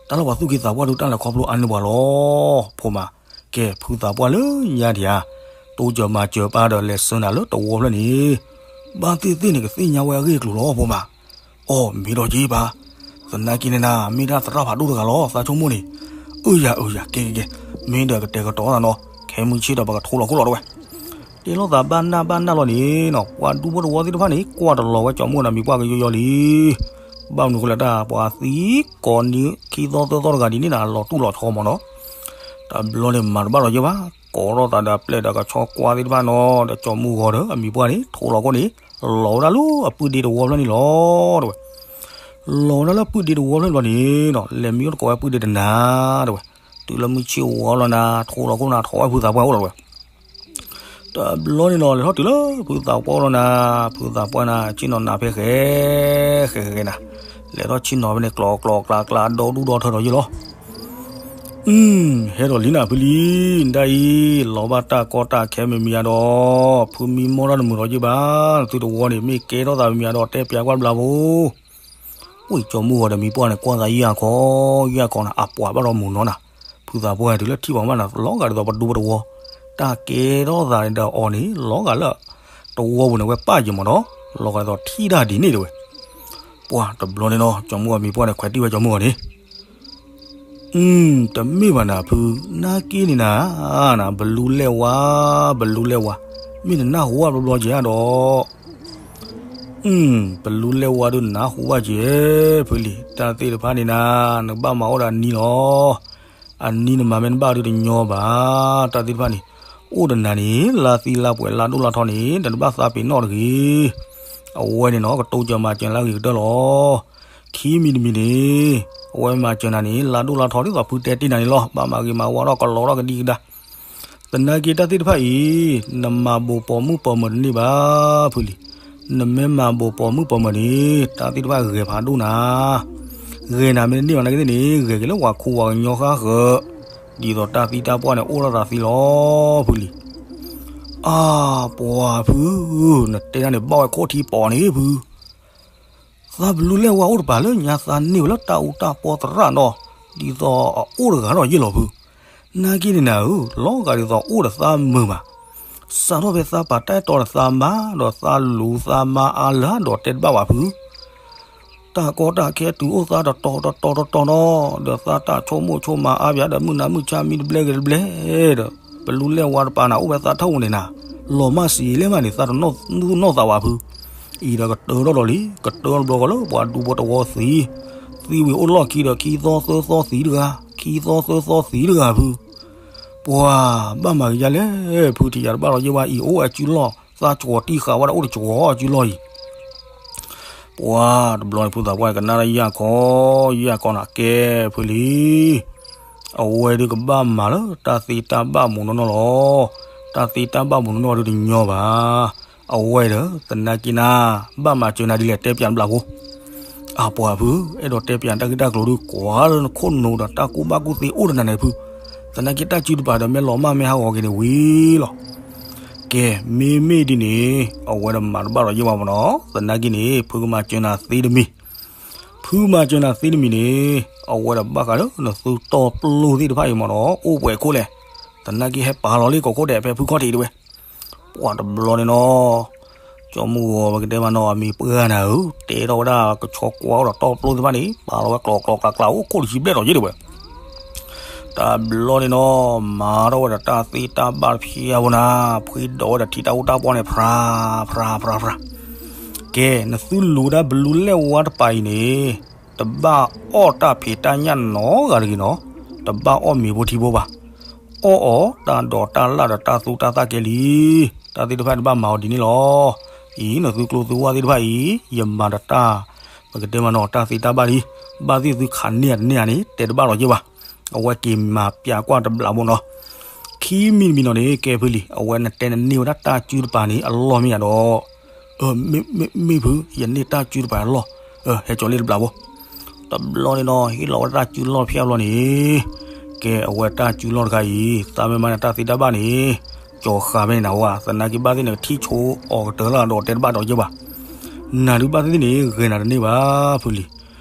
တၢ်လၢပှၤသူၣ်က့သးပှၢ်ဒုးတၢ်လဲၤခီဖျိအါန့ၢ်ပှၤလီၤ, ဖိမး, ကဲဖုသးပှၢ်လၢညါဒံးဧါ, တိစၢၤမၤစၢၤပၢ်ဒီးလဲၤဆှၢနၤလၢတဝီဖျၢၣ်န့ၣ်, ဘၣ်သ့ၣ်သ့ၣ်န့ၣ် ကသ့ၣ်ညါဝဲအဂ့ၢ်အကျိၤလီၤ ဖိမး, အိၣ်မ့ၢ်ဒီးက့ၤပၢ်, သနာ်က့န့ၣ်နၤ မ့ၢ်တၢ်သရၣ်ဖးဒိၣ်တဂၤလီၤ သးဆိကမိၣ်န့ၣ်, အၢယၤအၢယၤ ကဲကဲကဲ, မ့ၢ်ဒီးကတဲာ်ကတီၤသးနီၤ ခဲမုၢ်ဆ့ၣ်ဒီးပကထိလီၤခိၣ်လီၤတဲဝဲ တဲလိာ်သးဘၣ်နၢ်ဘၣ်နၢ်လီၤန့ၣ်နီၤ ပှၤဒူဖိတဝီသ့ၣ်တဖၣ်န့ၣ် ကွၢ်တလီၤဝဲကၠီမုၢ်ဒီးမံၤပှၢ်ကယီယီလံ, ဘၣ်မနုၤဃိလဲၣ်တၢ် ပှၤသံကိးနံၤခံသီသၢသီတဂၤဒ်န့ၣ်နၤ လီၤတူၢ်လီၤဆီမးနီၤ, တဘျီန့ၣ်မၤတဘၣ်လီၤယ့ၢ်ဘၣ်, ကိးထီၣ်သးဒီးအပျဲၢ်ဒီးကဆီကွၢ်သ့ၣ်တဖၣ်နီၤ ဒီးကၠီမုၢ်ဂီၤဒီးအမံၤပှၢ်န့ၣ် ထိလီၤခိၣ်န့ၣ် လီၤဝဲဒၣ်လၢအပုၢ်ဒ့တဝီဖျၢၣ်န့ၣ်လီၤ တဲဝဲ လီၤဝဲဒၣ်လၢပုၢ်ဒ့တဝီဖျၢၣ်န့ၣ်ဘျီန့ၣ်နီၤ လဲၤမံအိၣ်သကိးဝဲပုၢ်ဒ့တနၤ တဲဝဲ, တုၤလၢမုၢ်ဆ့ၣ်ဝီလီၤနၤ ထိလီၤခိၣ်နၤ ထိဝဲဖုသးပှၢ်အိၣ်လီၤတဲဝဲ တဘျီန့ၣ်နီၤ လဲၤထီၣ်တုၤလၢဖုသးပှၢ်အိၣ်လီၤနၤ, ဖုသးပှၢ်နၤ ဆ့ၣ်နီၤနၤဖဲဃဲ ဃဲဃဲဃဲနၤ, လဲၤထီၣ်ဆ့ၣ်နီၤဖဲန့ၣ် ကျီကျီကျါကျါ ဒီဒူၣ်ဒီထၢဒီးယ့ၢ်လီၤ အု ဟဲထီၣ်လံနၤဖုလံ, ဒ်အံၤ လီၤဘၣ်တၢ်ကီတၢ်ခဲမံၤမံၤအါဒီး, ဖုမံမီၢ်ထီၣ်တမုာ်ဒီးယ့ၢ်ဘၣ်, နသုတဝီန့ၣ် မ့ၢ်ကဲထီၣ်သးမံၤမံၤအါဒီး တဲပျးကွၢ်တဘျီဖိ, ဝံၣ်ကၠီမုၢ်ဂီၤဒီးမံၤပှၢ်န့ၣ် ကွၢ်သးယၢ်ခီ, ယၢ်ခီနၤ အပှၤဘၣ်ဒီးမုာ်နီၤနၤ, ဖုသးပှၢ်န့ၣ် တုၤလၢထံၣ်ပှၤမးနၤ လီၤဂာ်ဒ်သိးပဒူပတဝီ, တၢ်ကဲထီၣ်သးန့ၣ်ဒီးအီၤန့ၣ် လီၤဂာ်လၢ တဝီပူၤန့ၣ် ဝဲပၢ်ယံၤမးဒီး, လီၤဂာ်ဒ်သိးထံၣ်တၢ်ဒ်န့ၣ်တဲဝဲ, ပှၤတဘျီန့ၣ်နီၤ ကၠီမုၢ်ဂီၤမံၤပှၢ်န့ၣ် ခွဲးတံၢ်ဝဲကၠီမုၢ်ဂီၤန့ၣ် အု တမ့ၢ်ဘၣ်နၤဖု, နာ်က့န့ၣ်နၤ, နၤ ဘလူလဲၣ်ဝါ, ဘလူလဲၣ်ဝါ, မ့ၢ်နနၢ်ဟူဘၣ်ဘျီဘျီက့ၤဧါဒီး, အု ဘလူလဲၣ်ဝါဒုးနနၢ်ဟူဘၣ်က့ၤ, ဖုလံၤ တၢ်သ့ၣ်တဖၣ်န့ၣ်နၤ, နကဘၣ်မၤအိၣ်ဒီးအနံၤလီၤ. အနံၤနမၤမ့ၢ်တဘၣ်ဒုးတညီဘၣ်, တၢ်သ့ၣ်တဖၣ်န့ၣ်, အိၣ်ဒီးနၤန့ၣ် လါသံလါပှဲၤလါဒိၣ်လါထီန့ၣ် နတဘၣ်သးပ့ၤနီၣ်တဂ့ၤ. အဝဲန့ၣ်နီၤ ကတိစၢၤမၤစၢၤလၢအဂ့ၤကတၢၢ်လီၤ. ခံမံၤတမံၤန့ၣ်, အဝဲမၤစၢၤနၤန့ၣ် လါဒိၣ်လါထီဒ်သိးဖုတဲတ့ၢ်နၤန့ၣ်လီၤ. ဘၣ်မၤဂ့ၤမၤဝါထီၣ်ကလီထီၣ်ကဒံကဒါ. သနာ်က့တၢ်သ့ၣ်တဖၣ်အံၤ, နမၤဘိးပိာ်မုၣ်ပိာ်မၢၤတန့ၢ်ဘၣ် ဖုလံၤ. နမ့ၢ်မၤဘိးပိာ်မုၣ်ပိာ်မၢၤန့ၣ် တၢ်သ့ၣ်တဖၣ်ဂဲၤဖးဒိၣ်နၤ. ဂဲၤနၤမ့ၢ်တန့ၢ်ဘၣ်နာ်က့သ့ၣ်န့ၣ် ဂဲၤက့ၤလၢပှၤခူပှၤကညီဃၣ်ဃၢၤ, ဒ်သိးတၢ်သံတၢ်ပှၢ်န့ၣ် အိၣ်ထီၣ်သးသံလီၤ ဖုလံၤ. အါ, ပှၤဖု, နတဲဒၣ်န့ၣ် ဘၣ်ဝဲခိၣ်ထံပီၤန့ၣ်ဖု. သးဘလူလဲၣ်ဝါအိၣ်တပၤလၢညါသးန့ၢ်ဝဲလၢတၢ်အူတၢ်ပီသရၣ်နီၤ, ဒ်သိးအအိၣ်တဂၤဒီးယ့ၢ်လီၤဖု. နာ်က့န့ၣ်နၤဧၢ, လီၤဂာ်ဒ်သိးအိၣ်ဒီးသးမုာ်ဘၣ်. စးထီၣ်ဖဲသးပာ်တၢ်အဲၣ်တီဒီးသးမါ, ဒီးသးလူၤသးမါအါလၢၤဒီးတဲတဘၣ်ဘၣ်ဖု. တ တၢ်ကီတၢ်ခဲတုၤအိၣ်သးတတီၤတတီၤတတီၤနီၤ, ဒီးသးတၢ်ဆိကမိၣ်ဆိကမးအါဘၣ်ဒီး မုၢ်နၤမုၢ်ဆါမံတဘျဲဂ့ၤတဘျဲဒီး ပလူလဲၢ်ဝါတပၤနၤအိၣ်ဝဲသးထီၣ်အိၣ်န့ၣ်နၤ, လီၤမၢ်စံးလဲၢ်မးန့ၣ် သးတနီၣ်သူၣ်နီၣ်သးဝဲဖု, အံၤဒီးကတၢၢ်ထီၣ်ဒီးလံ, ကတၢၢ်တဘျီဃီလၢပှၤဒူဖိတဝီသံ, သံဝံၤအိၣ်လီၢ်ခံဒီး ခံသီသၢသီသံတဂၤ, ခံသီသၢသီသံတဂၤဖု, ပှၤဘၣ်မၤကယါလဲၣ်, ဖုထံၣ်ယၤတဘၣ်လီၤယ့ၢ်ဝဲအံၤ အိၣ်အစုလီၢ်, သးကၠီၤတံၢ်ဃာ်ဝဲဒီးအိၣ်တကၠီၤအစုလီၢ်အံၤ ပှၤတဘျီန့ၣ် ဖုသးပှၢ်ကနၣ်တၢ်ယၢ်ခီ, ယၢ်ခီနၤကဲဖုလံ, အဝဲဒုးကဘၣ်မၤလၢတၢ်သ့တၢ်ဘၣ်မူးနီၢ်နီၢ်လီၤ. တၢ်သ့တၢ်ဘၣ်မူးနီၢ်နီၢ်ဒုးတညီဘၣ်. အဝဲဒီး သနာ်က့နၤ, ဘၣ်မၤစၢၤနၤဒ်လဲၣ် တဲပၠးတဘျီဖိ အပှၤဖု, အဲၣ်ဒိးတဲပၠးတၢ်ဂ့ၢ်တၢ်ကျိၤဒုး ကွၢ်လၢနခိၣ်နူာ်ဒီးတၢ်ကူၣ်ဘၣ်ကူၣ်သ့အိၣ်တနၤန့ၣ်ဖု, သနာ်က့တၢ်စုတပၤဒီးမ့ၢ်လီၤမၢ်မ့ၢ်ဟးဂီၤက့ၤန့ၣ်ဝံၤလီၤ. ကဲ, မ့မ့ၢ်ဒ်န့ၣ် အဝဲဒီးမၤတဘၣ်ဒီးယ့ၢ်ဝဲမ့ၢ်နီၤ, သနာ်က့န့ၣ် ဖုကမၤစၢၤနၤသ့တမံၤ, ဖုမၤစၢၤနၤသ့တမံၤန့ၣ်, အဝဲဒီးဘၣ်ဃးလၢနသုတီပျိၢ်သ့ၣ်တဖၣ်အံၤမ့ၢ်နီၤ အိၣ်ပှဲၤခိၣ်လဲၣ်, သနာ်က့ဟဲပာ်လီၤလံကိးခိၣ်ဒဲးဖဲဖုခီၣ်ထံးတဝဲ ပှၤတဘျီန့ၣ်နီၤ, ကၠီမုၢ်ဂီၤပကတဲမးနီၤ အမံၤပှၢ်နၤဧၢ, တဲထီၣ်ဝဲဒၣ်ကဆီကွၢ်အိၣ်ဒီးတီပျိၢ်သ့ၣ်တဖၣ်န့ၣ် ပာ်လီၤဝဲကျိၤကျိၤကျါကျါအိၣ်ခိၣ်တဆံဘျဲၣ်ဒီးယ့ၢ်တဝဲ တဘျီန့ၣ်နီၤ, မၤထီၣ်ဝဲဒီးတၢ်သ့တၢ်ဘၣ်တဖၠါဖိနၤ, ဖှံဒိးဝဲဒီးထံတၢ်အိၣ်တၢ်ပီန့ၣ် ဖြါ, ဖြါ, ဖြါ, ဖြါ. ကဲ, နသုလူၤတၢ်ဘလူးလဲၢ်ဝါတပၤအံၤန့ၣ်, တဘၣ်အီၣ်တၢ်ဖံးတၢ်ညၣ်နီတဂၤတဂ့ၤနီၤ, တဘၣ်အီၣ်မ့ၤဖိထံဖိဘၣ်. အီၣ်အီၤတၢ်ဒိးတၢ်လၣ်ဒီးတၢ်သူတၢ်သၣ်ကဲလံ. တၢ်သ့ၣ်တဖၣ်တဘၣ်မၤအီၤဒ်န့ၣ်လီၤ. အံၤနသုကျိၤသုဝါသ့ၣ်တဖၣ်အံၤ, ယမၤဒီးတၢ်, ပကတဲမးနီၤ တၢ်သ့တၢ်ဘၣ်လံ. ဘၣ်သ့ၣ်သုခးန့ၢ်တန့ၢ်ဧါန့ၣ် တဲတဘၣ်လီၤက့ၤဘၣ်. အဝဲက့ၤမၤပျးကွၢ်တဘျီဖိနီၤ. ခံမံၤတမံၤနီၤန့ၣ် ကဲဖုလံၤ အဝဲနတဲနန့ၢ်ဝဲဒၣ်တၢ်စုတပၤန့ၣ် အလီၢ်မ့ၢ်ဧါဒီး, မ့ၢ်ဖု ယန့ၢ်တၢ်စုတပၤအလီၢ်, ဟဲကၠီၤလ့တဘျီဖိ တဘျီန့ၣ်နီၤ ဟ့ၣ်လီၤဝဲတၢ်စုလီၢ်ဖၠါဘျီန့ၣ်, ကဲအဝဲတၢ်စုလီၢ်တခါအံၤ သးမ့ၢ်မၤန့ၣ်တၢ်သ့တၢ်ဘၣ်န့ၣ်, ကၠီၤဃာ်ဖဲန့ၣ်နဝဲ သနာ်က့ဘၣ်သ့ၣ်န့ၣ် ကထံၣ်ဆိအီၤကတၢၢ်လၢဒီးတဲတဘၣ်ဒီးယဲဘၣ်. နၤဒုးဘၣ်သ့ၣ်သ့ၣ်န့ၣ် ဂဲၤနၤတန့ၢ်ဘၣ်ဖုလံၤ.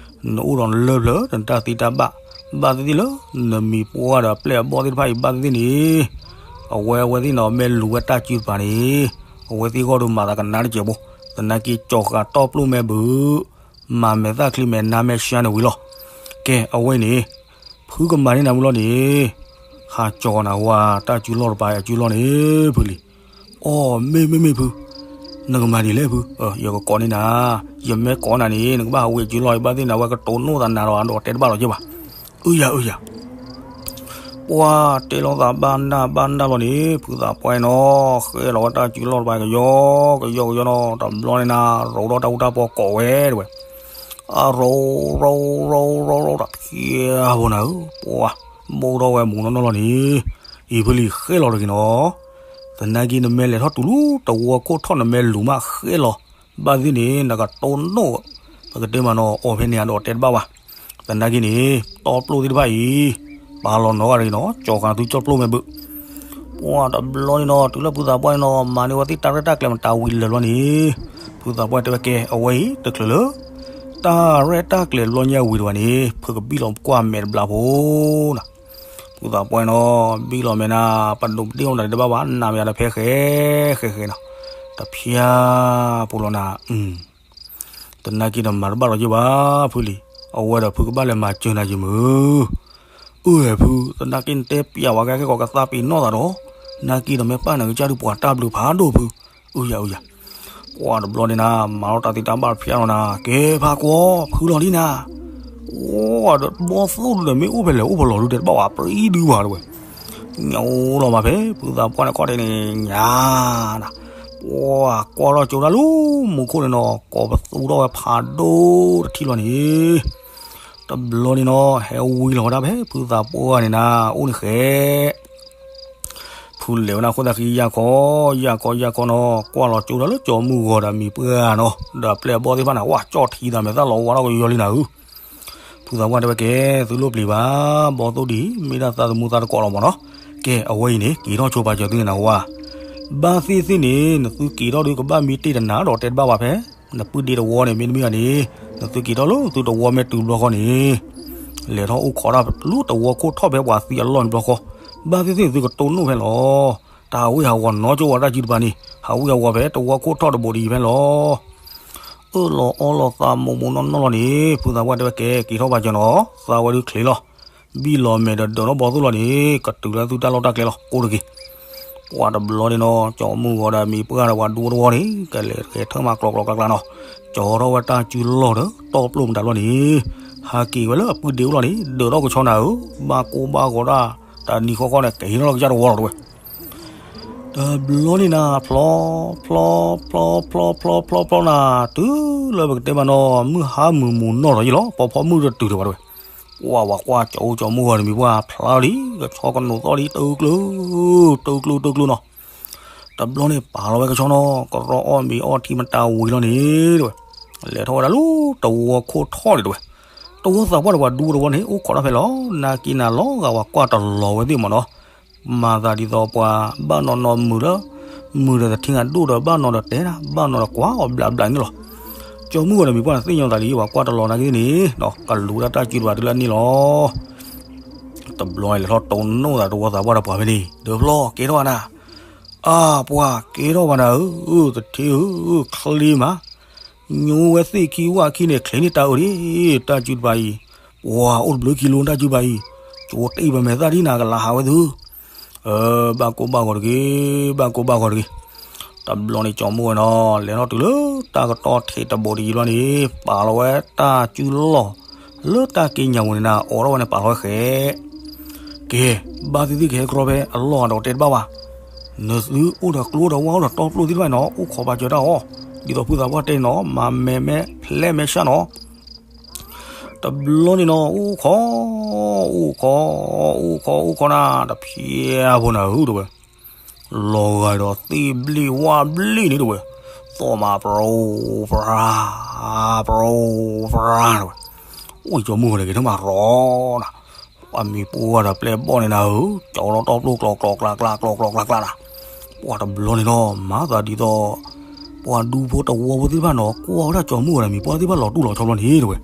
နအိၣ်ဒီးလၢပျၢၤဒီးနတၢ်သ့တၢ်ဘၣ်, ဘၣ်သ့ၣ်သ့ၣ်လၢ နမံၤပှၢ်ဒီးအပျဲၢ်အဘီၣ်သ့ၣ်တဖၣ်အံၤဘၣ်သ့ၣ်သ့ၣ်န့ၣ်, အဝဲအဝဲသ့ၣ်န့ၣ် မ့ၢ်လူၤဝဲတၢ်စုတပၤန့ၣ်, အဝဲသ့ၣ်ဂီၢ်ဒုးမၤသးကနါတစဲးဖိ, သနာ်က့ကၠီၤဃာ်တီပျိၢ်မ့ၢ်ဘုး, မၤမဲာ်သၣ်ချံမဲာ်နါမဲာ်ဆှါန့ၣ်ဝံၤလီၤ. ကဲအဝဲန့ၣ်, ဖုကမၤန့ၢ်နၤမုၢ်လီၤန့ၣ်, ဟးကၠီၤနၤဝဲတၢ်စုလီၢ်တပၤအစုလီၢ်န့ၣ်, ဖုလံၤ. အိ မ့ၢ်မ့ၢ်မ့ၢ်ဖု, နကမၤဒ်လဲၣ်ဖု, ယကကိးန့ၢ်နၤ, ယမ့ၢ်ကိးနၤန့ၣ် နကဘၣ်ဟးဝံၤအစုလီၢ်အံၤဘၣ်သ့ၣ်နၤ အဝဲကတိၤနိၣ်သးနၤဒီးအဒိးတဲတဘၣ်လီၤက့ၤဘၣ်. အုယၤအုယၤ ပှၤတဲလီၤသးဘၣ်နၢ်ဘၣ်နၢ်လီၤန့ၣ် ဖုသးပှၢ်နီၤ, ဃဲလီၤဝဲတၢ်စုလီၢ်တပၤကယီကယီကယီနီၤ, တဘျီန့ၣ်နၤ ရိးထီၣ်တၢ်အူတၢ်ပီကိးဝဲတဝဲ, အရိးရိးရိးရိးရိးတဖျါဖိနၤဧၢ, ပှၤဘိၣ်ထီၣ်ဝဲမူးနီၢ်နီၢ်လီၤန့ၣ်, အံၤဖုလံၤဃဲလီၤတဂ့ၤနီၤ, သနာ်က့နမ့ၢ်လဲၤထီၣ်တုၤလၢတဝီခိၣ်ထီၣ်နမ့ၢ်လူၤမးဃဲလီၤ, ဘၣ်သ့ၣ်သ့ၣ်န့ၣ် နကတိၤနိၣ်, ပကတဲမးနီၤ အီၣ်ဖဲန့ၣ်အဒိးတဲတဘၣ်ဘၣ်. သနာ်က့န့ၣ် တီပျိၢ်သ့ၣ်တဖၣ်အံၤ ပာ်လီၤနီၤဂၤတဂ့ၤနီၤ, ကၠီၤဃာ်သုကၠီပျိၢ်မ့ၢ်ဘုး. ပှၤတဘျီန့ၣ်နီၤ တုၤလၢဖုသးပှၢ်န့ၣ်နီၤ မၤန့ၢ်ဝဲသ့ၣ်တၢ်ရဲၣ်တၢ်ကျဲၤမတၤဝံၤလၢာ်ဘျီန့ၣ်, ဖုသးပှၢ်တဲဝဲကဲ အဝဲအံၤတချုးလၢ တၢ်ရဲၣ်တၢ်ကျဲၤဘျီညါဝံၤတဝဲန့ၣ် ဖုကဘံၣ်လီၤကွၢ်မဲာ်တဘျီဖိနီၤ. ဖုသးပှၢ်နီၤ ဘံၣ်လီၤမဲာ်နၤ ပဒိးပဒ့ၣ်အိၣ်နၤတဘၣ်ဘၣ် နၤမ့ၢ်ယၤဒီးဖဲဃဲဃဲဃဲနီၤ, တဖျါဖိလီၤနၤ. သနာ်က့ဒီးမၤတဘၣ်လီၤက့ၤဘၣ်ဖုလံၤ, အဝဲဒီးဖုကဘၣ်လဲၤမၤစၢၤနၤယမုၢ်. အၢ ဖု သနာ်က့နတဲပျးဝဲကဲကဲကီးကသးပ့ၤနီၣ်သးဒီး, နာ်က့ဒီးမ့ၢ်ပၢ်နကစၢ်ဒုးပှၤတၢ်ဘျုးဖးဒိၣ်ဖု, အုယၤအုယၤ. ပှၤတဘျီန့ၣ်နၤ မၤထီၣ်တၢ်သ့တၢ်ဘၣ်တဖျါလီၤနၤ ကဲဖးကွီ ဖုလီၤလံနၤ. အိ ဒီးဘီၣ်သိၣ်ဒုးဒီးမ့ၢ်အိၣ်ဖဲလဲၣ်အိၣ်ဖဲလဲၣ်ဒုးတဲတဘၣ်ဝဲ ပြံဒုးဝဲတဝဲ ညိလီၤမးဖဲ ဖုသးပှၢ်န့ၣ်ခီၣ်ထံးန့ၣ် ညါနၤ, ပှၤကွၢ်ထီၣ်ကၠိတၢ်လၢမူခိၣ်န့ၣ်နီၤ ကိးပသူထီၣ်ဝဲဖးဒိၣ်တထံၣ်လီၤန့ၣ်, တဘျီန့ၣ်နီၤ ဟဲဝံလီၤဝဲဒၣ်ဖဲဖုသးပှၢ်န့ၣ်နၤ အိၣ်န့ၣ်ဃဲ ဖုလဲၤဝဲဒၣ်ဃိသးဃံယၢ်ခီ, ယၢ်ခီယၢ်ခီနီၤ ကွၢ်လီၤကၠိတၢ်လၢကၠီမုၢ်ဂီၤဒီးမံၤပှၢ်နီၤ ဒီးအပျဲၢ်အဘီၣ်သ့ၣ်တဖၣ်န့ၣ် ဝဲကၠီၣ်ထံသးမဲာ်သၣ်လီၤဝါထီၣ်ကယီလံနၤဧၢ. ဖုသးပှၢ်တဲဝဲကဲ သုလိၣ်ပျံၤဘၣ် ဘီၣ်သိၣ်ဒံး မ့ၢ်ဒၣ်သးသမူသးတကိးလီၤမးနီၤ. ကဲ အဝဲအံၤန့ၣ် က့ၤထီၣ်ဆိပာ်စၢၤသုန့ၣ်နၤဝဲ, ဘၣ်သ့ၣ်သ့ၣ်န့ၣ် နသုက့ၤထီၣ်ဒုးကဘၣ်မံတ့ၢ်တနၤဒီးတဲတဘၣ်ဝဲဖဲ နပုၢ်ဒ့တဝီန့ၣ် မ့တမ့ၢ်ဘၣ်န့ၣ် နသုက့ၤထီၣ်လၢသုတဝီမ့ၢ်တုၤဘျီဃီန့ၣ် လဲၤထီၣ်အိၣ်ခိးတၢ်လၢတဝီခိၣ်ထီၣ်ဖဲပှၤသံအလီၢ်န့ၣ်ဘျီဃီ, ဘၣ်သ့ၣ်သ့ၣ်သုကတိၢ်နိၣ်ဖဲလီၤ. တၢ်ဟးဝံၣ်ဟးဂီၤနီၤကၠိဝဲတၢ်စုတပၤန့ၣ် ဟးဝံၣ်ဟးဂီၤဖဲတဝီခိၣ်ထီၣ်တဘိးဒံးဖဲလီၤ. လီၤအီလီၤသးမိၢ်မိၢ်နီၢ်နီၢ်လီၤန့ၣ် ဖုသးပှၢ်တဲဝဲကဲ က့ၤထီၣ်ဘၣ်ကၢနီၤ, သးဝဲဒုးချ့လီၤ, ဘံၣ်လီၤမဲာ်ဒီးဒၢးထီၣ်ဘီသိၣ်လီၤန့ၣ် ကတုၤလၢသုတၢ်လီၢ်တၢ်ကျဲလီၤ ကိးတက့ၢ်. ပှၤတဘျီန့ၣ်နီၤ ကၠီမုၢ်ဂီၤဒီးမံၤပှၢ်ဒီးပှၤဒူဖိတဝီန့ၣ် ကလဲၤကဲထၢၣ်မးကျီကျီကျါကျါနီၤ, ကၠီထီၣ်ဝဲတၢ်စုလီၢ်ဒီးတီၢ်ပျိၢ်မတၤလီၤန့ၣ် ဟးက့ၤဝဲလၢအပုၢ်ဒ့အိၣ်လီၤန့ၣ် ဒၢးထီၣ်ကဆီနၤဧၢ, ဘၣ်ကိၢ်ဘၣ်ဂီၤဒၣ် တနံၤဃီဃီန့ၣ် ကဟံးထီၣ်ကစၢ်တဝီလီၤတဝဲ တဘျီန့ၣ်နၤ ဖျီ ဖျီ ဖျီ ဖျီ ဖျီ ဖျီ ဖျီ ဖျီနၤ တုၤလၢပကတဲမးနီၤ မုၢ်ဟါမုၢ်မုၢ်နီၢ်ထီၣ်ယံၤလီၤ ပီၤဖီမုၢ်တတုၤထီၣ်ဘၣ်တဝဲ, ပှၤဝၤကွၢ်ကၠီအူကၠီမုၢ်ဂီၤဒီးမံၤပှၢ်ဖျါလီၤလံ ကဆီကနိးသီၣ်လံ တကျိ တကျိ တကျိနီၤ, တဘျီန့ၣ်ပာ်လီၤဝဲကဆီနီၤ ကရီအီၣ်မ့ၤအီထံမတၤဝံၤလီၤန့ၣ်တဝဲ, လဲၤထီၣ်ဝဲဒၣ်လၢတဝီခိၣ်ထီၣ်န့ၣ်တဝဲ, တဝီသးပှၢ်ဒီးပှၤဒူတဝီန့ၣ် အိၣ်ခိးတၢ်ဖဲလီၤ နာ်က့နၤလီၤဂာ်ဝၤကွၢ်တလီၤဝဲသ့ၣ်မးနီၤ မၤသးဒ်သိးပှၤဘၣ်နီၤနီၤမုာ်လၢ မုာ်ဒီးသထ့ဂၤဒိၣ်ဒီးဘၣ်နီၤဒီးတဲဒၣ် ဘၣ်နီၤဒီးကွၢ်အီၤဘျးဘျးန့ၣ်လီၤ. ကၠီမုၢ်ဂီၤဒီးမံၤပှၢ်န့ၣ်သ့ၣ်ညါသးလံ ပှၤကွၢ်တလီၤနာ်က့န့ၣ် ကလူၤဒၣ်တၢ်စုတပၤတုၤလၢအန့ၣ်လီၤ. တဘျီလဲၤထီၣ်တိၢ်နီၣ်သးတဝီသးပှၢ်ဒီးပှၤဖဲန့ၣ် ဒၢးဖျီကဲထီၣ်နၤ, အါပှၤကဲထီၣ်ဘၣ်နၤဧၢ, သထ့ဧၢ, ချ့မး ညိဝဲသ့ၣ်ခံဝၣ်ခံန့ၣ် ချ့န့ၢ်တၢ်အၢဒံး, တၢ်စုတပၤအံၤ, ပှၤအိၣ်တဘျုးခံလိတၢ်စုတပၤအံၤ, ကၠိတ့ၢ်ပမဲာ်သၣ်ဒံးနၤကလၤဟးဝဲသု, ဘၣ်ကိၢ်ဘၣ်ဂီၤတဂ့ၤ, ဘၣ်ကိၢ်ဘၣ်ဂီၤတဂ့ၤ. တဘျီန့ၣ်ကၠီမုၢ်ဂီၤနီၤ လဲၤထီၣ်တုၤလၢတၢ်ကတီၢ်ထံးတဘိးတယံၤဘျီန့ၣ် ပာ်လီၤဝဲတၢ်စုလီၢ်, လၢတၢ်က့ညါပူၤန့ၣ်နၤ အိးထီၣ်ဝဲန့ၣ်ပာ်လီၤဝဲဃဲး ကဲ, ဘၣ်သ့ၣ်သ့ၣ်ကဟဲကရီဖဲအလီၢ်ဒီးတဲတဘၣ်ဘၣ်. နသုအိၣ်ဒီးကျိဒီးဝၣ်အိၣ်ဒီးတီပျိၢ်သ့ၣ်တဖၣ်န့ၣ်နီၤ အိၣ်ခိးပာ်စၢၤတၢ်အီၤ, ဒ်သိးဖုသးပှၢ်တဲန့ၣ်နီၤ မၤမဲာ်မဲာ်ဖျဲးမဲာ်ဆှးနီၤ. တဘျီန့ၣ်နီၤ အိၣ်ခိး, အိၣ်ခိး, အိၣ်ခိး, အိၣ်ခိးနၤ တဖျဲးဖိနၤဧၢတဝဲ လီၤဂာ်ဒီးသ့ၣ်ဘျ့ၣ်ဝၣ်ဘျ့ၣ်န့ၣ်တဝဲ, သီၣ်မးပြိပြါ, ပြိပြါတဝဲ, အိၣ်ကၠီမုၢ်ဂီၤန့ၣ်က့ၤထၢၣ်မးရီနၤ, ပှၤမံၤပှၢ်ဒီးပျဲၢ်ဘီၣ်န့ၣ်နၤဧၢ, ကၠီလီၤတီပျိၢ်ကျီကျီကျါကျါ ကျီကျီကျါကျါနၤ, ပှၤတဘျီန့ၣ်နီၤ မၤသးဒ်သိး ပှၤဒူဖိတဝီဖိသ့ၣ်တဖၣ်နီၤ ကွၢ်ဝဲဒၣ်ကၠီမုၢ်ဂီၤဒီးမံၤပှၢ်သ့ၣ်တဖၣ်လီၤတူၢ်လီၤဆီဘျီန့ၣ်တဝဲ,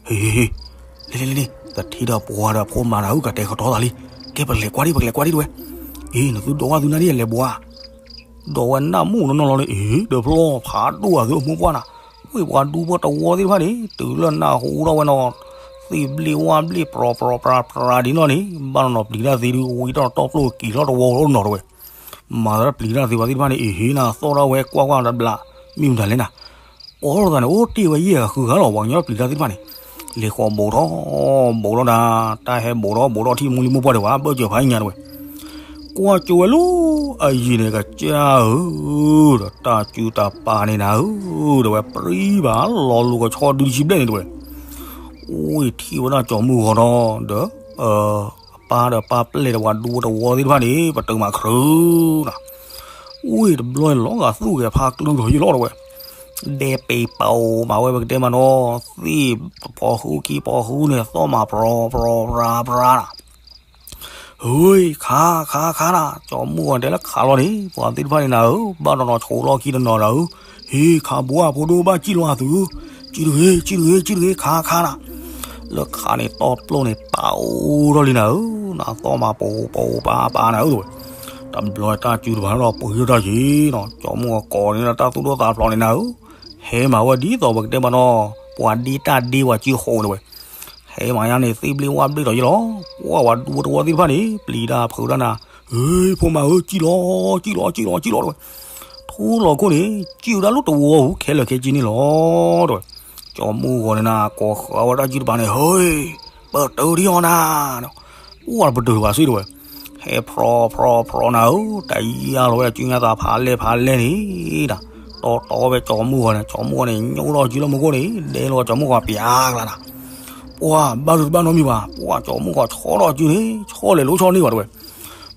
ဟ့ ဟ့ ဟ့ လ့ လ့ လ့ လ့ သထ့ဒီးပှၤဒီးဖိမၤနၤဧၢ ကတဲာ်ကတီၤသးလံ, ကဲပကလဲၤကွၢ်ဒံး ပကလဲၤကွၢ်ဒံးတဝဲ, အ့ နသုဒိးဝၣ်သုနၢ်ဒံးလဲၤဘှါ, ဒိးဝဲနၢ်မုၣ်နီၢ်နီၢ်လီၤန့ၣ် အ့ ဒၢးဖျီဖးဒိၣ်ဂၤသုအမိၢ်ပှၢ်နၤ, ဝ့ၢ်ပှၤဒူဖိတဝီသ့ၣ်တဖၣ်န့ၣ် တုၤလၢနၢ်ဟူထီၣ်ဝဲနီၤ, သ့ၣ်ဘျ့ၣ်ဝၣ်ဘျ့ၣ် ပြိပြိပြါပြါဒ်နီၢ်န့ၣ် ဘၣ်နီၢ်နီၢ်ပျံၤတၢ်သ့ဒုး ဝံထီၣ်တီပျိၢ်က့ၤထီၣ်တဝီနီၤတဝဲ, မၤသးပျံၤတၢ်သ့ပှၤသ့ၣ်တဖၣ်န့ၣ် အ့ဟ့နၤ သီၣ်ထီၣ်ဝဲကွၢ်ကွၢ်တဘျး, မ့ၢ်မတၤလဲၣ်နၤ, ပီၢ်ထီၣ်သးန့ၣ် အိၣ်တ့ၢ်ဝဲယဲၢ်ဂၤဃုဂၤလီၤ ပှၤကညီပျံၤတၢ်သ့ၣ်တဖၣ်န့ၣ်, လဲၤဃီၤဘူးထီၣ်ဘူးထီၣ်နၤ, တၢ်ဟဲဘူးထီၣ်ဘူးထီၣ်ထံၣ်မိၢ်လံမိၢ်ပှၢ်ဒံးဘၣ် ဘၢၣ်စၢၤဖးညါတဝဲ, ကွၢ်ကၠိဝဲလၢအယံၤန့ၣ် ကစၢ်ဧၢ, ဒီးတၢ်စုတပၤန့ၣ်နၤဧၢ, ဒီးဝဲပြံဘၣ်လီၤလူၤကဆီဒုတဆံဘျဲၣ်န့ၣ်တဝဲ, ဝ့ၢ်ထံၣ်ဝဲဒၣ်ကၠီမုၢ်ဂီၤဒီး ဒီး အပၢ်ဒီးပၢ်ပျဲၢ်ဒီးပှၤဒူဖိတဝီသ့ၣ်တဖၣ်န့ၣ် ပတုာ်မးခရၢနၤ, ဝ့ၢ်တဘျီန့ၣ်လီၤဂာ်သူၣ်ဂဲၤဖးကျူထီၣ်ယံၤလီၤတဝဲ, ဒဲပ့ၤပာ်အိၣ်မးဝဲပကတဲမးနီၤ, သ့ၣ်ဖီဃုခံဖီဃုန့ၣ် သီၣ်မးပြီပြီပြီပြီနၤ, ဟ့ ခါ ခါ ခါနၤ, ကၠီမုၢ်ဂီၤတဲလၢခးလီၤန့ၣ် ပှၤသ့ၣ်တဖၣ်န့ၣ်နၤဧၢ, ဘၣ်နီၢ်နီၢ်ဆိးလီၢ်ခံတနီၤနၤဧၢ, ဟ့ ခးဘူးအဖိဒိၣ်ဘၣ်စံၣ်လီၤအသု, စံၣ်တဂ့ၤ စံၣ်တဂ့ၤ စံၣ်တဂ့ၤ ခါ ခါနၤ လၢခါန့ၣ် တီၢ်ပျိၢ်န့ၣ် ပာ်အိၣ်ထီၣ်လံနၤဧၢ, နသီၣ်မးပိာ်ပိာ်ပာ်ပာ်နၤဧၢတဝဲ, တဘျီတၢ်စုတပၤလီၤပှ့ၤထီၣ်တၢ်ယံၤနီၤ, ကၠီမုၢ်ဂီၤကိးန့ၣ်လၢတၢ်သူၣ်ဒိၣ်သးဖျိးန့ၣ်နၤဧၢ, ဟဲမးဝဲဒ်သိးပကတဲမးနီၤ, ပှၤဒ့တၢ်ဒ့ပှၤစုဃိးတဝဲ, ဟဲမးညါန့ၣ် သ့ၣ်ဘျ့ၣ်ဝၣ်ဘျ့ၣ်ဒီးယံၤလီၤ, ပှၤဝဲဒူဖိတဝီသ့ၣ်တဖၣ်န့ၣ် ပျံၤတၢ်ဖုးတၢ်နၤ, ဟ့ ဖိမးဧၢ စံၣ်လီၤ စံၣ်လီၤ စံၣ်လီၤ စံၣ်လီၤတဝဲ ထူလီၤခိၣ်န့ၣ် စံၣ်ဝဲဒၣ်လၢတဝီပူၤခဲလၢာ်ခဲဆ့န့ၣ်လီၤ တဝဲ, ကၠီမုၢ်ဂီၤန့ၣ်နၤ ကိးဃာ်ဝဲဒၣ်စုတပၤန့ၣ် ဟ့ ပတုာ်ဒံးအီၤနၤ, ပှၤပတုာ်တဘၣ်စ့ၢ်တဝဲ, ဟဲဖြီဖြီဖြီနၤဧၢ, တယါလီၤဝဲဒၣ်စုညါသးဖးလဲၢ်ဖးလဲၢ်န့ၣ်, တီတီဝဲကၠီမုၢ်ဂီၤန့ၣ်, ကၠီမုၢ်ဂီၤန့ၣ် ညိၣ်ထီၣ်စုလၢမူခိၣ်န့ၣ် ဒဲလီၤကၠီမုၢ်ဂီၤပျးကလါနၤ, ပှၤဘၣ်ဒိတဘၣ်နီတမံၤဘၣ်, ပှၤကၠီမုၢ်ဂီၤဆီထီၣ်စုန့ၣ် ဆီလဲၤလိဆီန့ၢ်ဘၣ်တဝဲ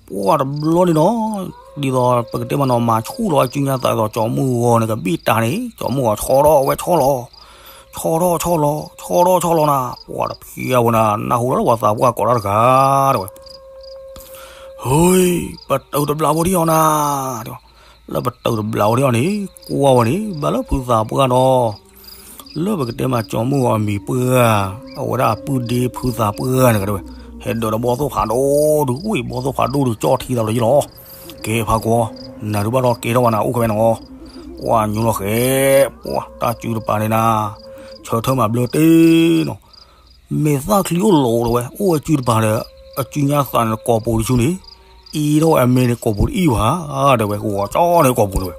ပှၤတဘျီန့ၣ်နီၤ, ဒ်သိးပကတဲမးနီၤ မၤဆူၣ်လီၤဝဲစုညါသးဒ်သိးကၠီမုၢ်ဂီၤန့ၣ် ကဘံၣ်တၢ်န့ၣ် ကၠီမုၢ်ဂီၤဆီထီၣ်ဝဲဆီလီၤ, ဆီထီၣ်ဆီလီၤ ဆီထီၣ်ဆီလီၤနၤ, ပှၤတဖျါဝဲနၤ နၢ်ဟူလီၤလၢပှၤသးပှၢ်ကိးတၢ်တဂၤတဝဲ, ဟ့ ပတုာ်တဘျီဖိဒံးအီၤနၤ, လၢပတုာ်တဘျီဖိဒံးအီၤန့ၣ် ကွၢ်ဝဲန့ၣ် ဘၣ်လၢဖုသးပှၢ်ဒီး လၢပကတဲမးကၠီမုၢ်ဂီၤအမံၤပှၢ်, အဝဲဒၣ်အပုၢ်ဒ့ဖုသးပှၢ်န့ၣ်ကဒဝဲ, ဟဲဒၢးဒီးဘီၣ်သိၣ်ဖးဒိၣ်ဒုး, ဝ့ၢ်ဘီၣ်သိၣ်ဖးဒိၣ်ဒုး ကၠီၣ်ထံသးလီၤယံၤလီၤ, ကဲဖးကွီၤ, နၤဒုးဘၣ်ဒီးကဲထီၣ်ဝဲနၤအိၣ်ခဲဝဲနီၤ, ပှၢ်ညိလီၤဃဲၤ, ပှၢ်တၢ်စုတပၤန့ၣ်နၤ, ဆၢထၢၣ်မၤဘျၢတ့ၢ်နီၤ, မဲာ်သၣ်ချံအိၣ်လီၤတဲဝဲ, အိၣ်ဝဲစုတပၤဒီး အစုညါသးန့ၣ် ကိာ်ပူၤတဆူန့ၣ်, အံၤထီၣ်ဝဲအမဲာ်န့ၣ် ကိာ်ပူၤတအံၣ်ဘၣ်, တဲဝဲ ဂီၤကၠီန့ၣ်ကိာ်ပူၤတဲဝဲ.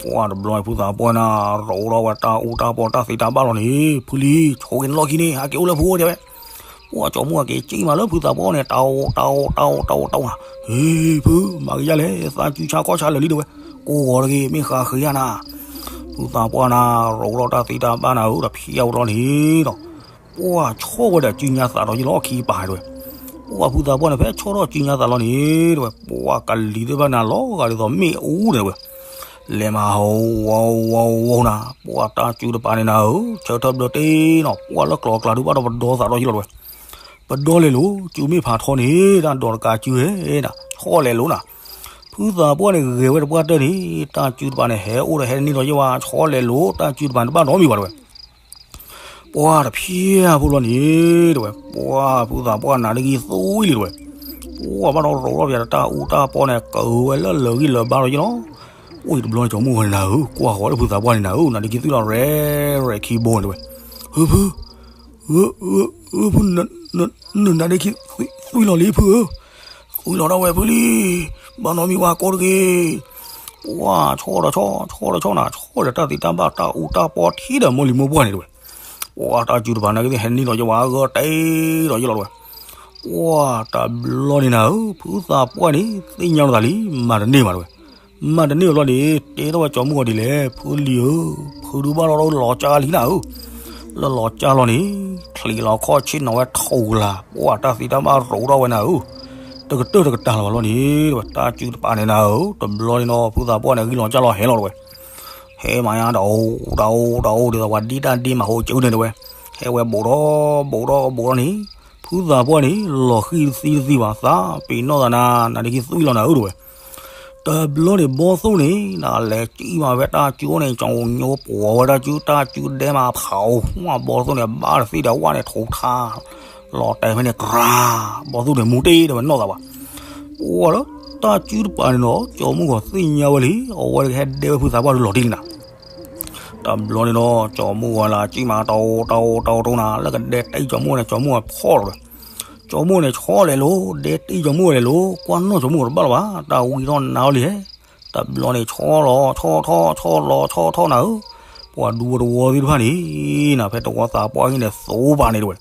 ပှၢ်တဘျီန့ၣ် ဖုသးပှၢ်နၤ ရိးထီၣ်ဝဲတၢ်အူတၢ်ပီတၢ်သ့တၢ်ဘၣ်လီၤန့ၣ်, ဖုလံ, ဆိက့ၤနလီၢ်ခံန့ၣ် ဟးက့ၤအိၣ်လၢဖုအိၣ်တဲဝဲ. ပှၢ်ကၠီမူၢ်က့ၤက့ၤမးလၢဖုသးပှၢ်န့ၣ် တၢ်အိၣ်တၢ်အိၣ်တၢ်အိၣ်တၢ်အိၣ်တၢ်အိၣ်နၤ, ဟ့ၣ်ဖု, မၤကယါလဲၣ်, သးစုဆါခီၣ်ဆါလၢာ်လံတဲဝဲ, ကိးဂီၤတဂ့ၤ မ့ၢ်ဃးဃ့ယါနၤ. ဖုသးပှၢ်နၤ ရိးထီၣ်တၢ်သ့တၢ်ဘၣ်နၤဧၢ တဖံးအါဝဲလီၤန့ၣ်ဒီး ပှၢ်ဆီၣ်ဝဲဒီးစုညါသးဒီးယလီၢ်ခံပၤတဲဝဲ. ပှၢ်ဖုသးပှၢ်န့ၣ် ဖဲဆီၣ်ထီၣ်စုညါသးလီၤန့ၣ်တဲဝဲ, ပှၢ်ကလံၤသ့ၣ်တဖၣ်န့ၣ် လီၤဂာ်ဒ်သိးမ့ၣ်အူန့ၣ်တဲဝဲ. လဲၤမၤဟီဝီဝီဝီနၤ, ပှၢ်တၢ်စုတပၤန့ၣ်နၤဧၢ, ဆၢထၢၣ်ဘျၢတ့ၢ်နီၤ, ပှၢ်လၢကျီၤကျါဒုးဘၣ်ဒီးပဒီသးဒီးယလီၤတဲဝဲ. ပဒီလဲၤလိၤ, စုမ့ၢ်ဖးထီန့ၣ် တၢ်ဒိးတကးစုဟဲနၤ, ဆီၣ်လဲၤလိၤနၤ. ဖုသးပှၢ်န့ၣ် ဂဲၤဝဲတပှၢ်တၢၢ်န့ၣ် တၢ်စုတပၤန့ၣ် ဟဲအိၣ်ဒီးဟဲတန့ၢ်ဒီးယဲဝဲ, ဆီၣ်လဲၤလိၤ, တၢ်စုတပၤန့ၣ် တဘၣ်နီတမံၤဘၣ်တဲဝဲ. ပှၢ်တဖံးအါဖိလီၤန့ၣ်တဲဝဲ, ပှၢ်ဖုသးပှၢ်နၤဒ်ကံၢ်သွံလံတဲဝဲ. ပှၢ်ဘၣ်ဒီးရိးထီၣ်ပယၤဒီးတၢ်အူတၢ်ပီန့ၣ် ကဝဲလၢလၢာ်ဂံၢ်လၢာ်ဘါဒီးယလီၤ. အိၣ်အံၤတဘျီန့ၣ် ကၠီမူၢ်ဂီၤန့ၣ်နၤဧၢ, ကွၢ်ဃီၤလၢဖုသးပှၢ်န့ၣ်နၤဧၢ, နၤဒ်ကံၢ်သွံလီၤ ရဲၣ်ရဲၣ်ခံဘိန့ၣ်တဲဝဲ. ဟၢဖု ဖု နၤဒ်ကံၢ်သွံလီၤလံဖုဧၢ, သွံလီၤဒၣ်ဝဲဖုလံ, ဘၣ်နီတမံၤဝဲကိးတဂ့ၤ. ပှၢ်ဆီၣ်ဒီးဆီၣ်, ဆီၣ်ဒီးဆီၣ်နၤ, ဆီၣ်ဒီးတၢ်သ့တၢ်ဘၣ်တၢ်အူတၢ်ပီထံဒီးမိၢ်လံၤမိၢ်ပှၢ်န့ၣ်တဲဝဲ. ပှၢ်တၢ်စုတပၤန့ၣ်ကသ့ၣ်ဟဲန့ၢ်ဒီးယဝဲ အဂၢၢ်တ့ၢ်ဒီးယလီၤတဲဝဲ. ပှၢ်တဘျီန့ၣ်နၤဧၢ, ဖုသးပှၢ်န့ၣ် သ့ၣ်ညါလီၤသးလံ, မၤတန့ၢ်ဘၣ်တဲဝဲ. မၤတန့ၢ်ဘၣ်လီၤန့ၣ် တဲထီၣ်ဝဲကၠီမူၢ်ဂီၤဒ်လဲၣ်, ဖုလံၤဧၢ, ဖုဒုးဘၣ်လီၤဒီးလီၤကၢ်လံနၤဧၢ. လၢလီၤကၢ်လီၤန့ၣ် ချံးလီၤခီၣ်ဆ့ၣ်နီၤဝဲထိးကလၤ, ပှၢ်တၢ်သ့တၢ်ဘၣ်ရိးထီၣ်ဝဲနၤဧၢ. တကတၢၢ်တကတၢၢ်လီၤဘၣ်လီၤန့ၣ်တဲဝဲ, တၢ်စုတပၤန့ၣ်နၤဧၢ, တဘျီန့ၣ်ဒီး ဖုသးပှၢ်န့ၣ်ဂံၢ်လီၤကၢ်လီၤဟဲလီၤတဲဝဲ. ဟဲမၤညါတအိၣ်တအိၣ်တအိၣ်ဒ်သိးပှၤဒံတၢ်ဒ့မၤဟိးကၠိန့ၣ်တဲဝဲ. ဟဲဝဲဘူးဒီးဘူးဒီးဘူးဒီးန့ၣ်, ဖုသးပှၢ်န့ၣ် လီၤဃံၢ်တသံတသံဘၣ်, သးပ့ၤနီၣ်သးနၤ, နၤဒ်ကံၢ်သွံလီၤနၤဧၢတဲဝဲ. တဘျီန့ၣ်ဘီၣ်သိၣ်န့ၣ် နလဲၤကံၢ်မးဖဲတၢ်စုအိၣ်န့ၣ် ကၠီညိပှီၤဝဲတၢ်စု, တၢ်စုဒဲမးဖးအီၤ, ဘီၣ်သိၣ်န့ၣ် ဘၣ်တသ့ၣ်ဒီးဝၣ်န့ၣ် ထိးထါ လီၤတဲာ်ဖဲန့ၣ် ကြၤ, ဘီၣ်သိၣ်န့ၣ်မူတ့ၢ်ဒီးဝဲနီၢ်သးဘၣ်. ပှၢ်လၢတၢ်စုတပၤန့ၣ်ဒီး ကၠီမူၢ်ဂီၤသ့ၣ်ညါဝဲလံ, အဝဲတကဟဲဒဲဝဲဖုသးပှၢ်ဒုးလီၤတံၢ်လံနၤ. တဘျီန့ၣ်ဒီး ကၠီမူၢ်ဂီၤလၢကံၢ်မးတအိၣ်တအိၣ်တအိၣ်တအိၣ်နၤ, လၢကဒဲတ့ၢ်ကၠီမူၢ်ဂီၤန့ၣ် ကၠီမူၢ်ဂီၤဖီၣ်လီၤဒီး ကၠီမူၢ်ဂီၤန့ၣ်ဆီၣ်လဲၤလိၤ, ဒဲတ့ၢ်ကၠီမူၢ်ဂီၤလဲၤလိၤ, ကွၢ်နီၢ်ကၠီမူၢ်ဂီၤတဘၣ်လၢၤဘၣ်, တၢ်ဝံထီၣ်နါအီၤလံဟဲ. တဘျီန့ၣ် ဆီၣ်လီၤဆီၣ်ထီၣ် ဆီၣ်လီၤဆီၣ်ထီၣ်နၤဧၢ, ပှၤဒူဖိတဝီသ့ၣ်တဖၣ်န့ၣ် နၤဖဲတဝီသးပှၢ်ဂ့ၢ်န့ၣ်သိးပာ်န့ၣ်တဲဝဲ.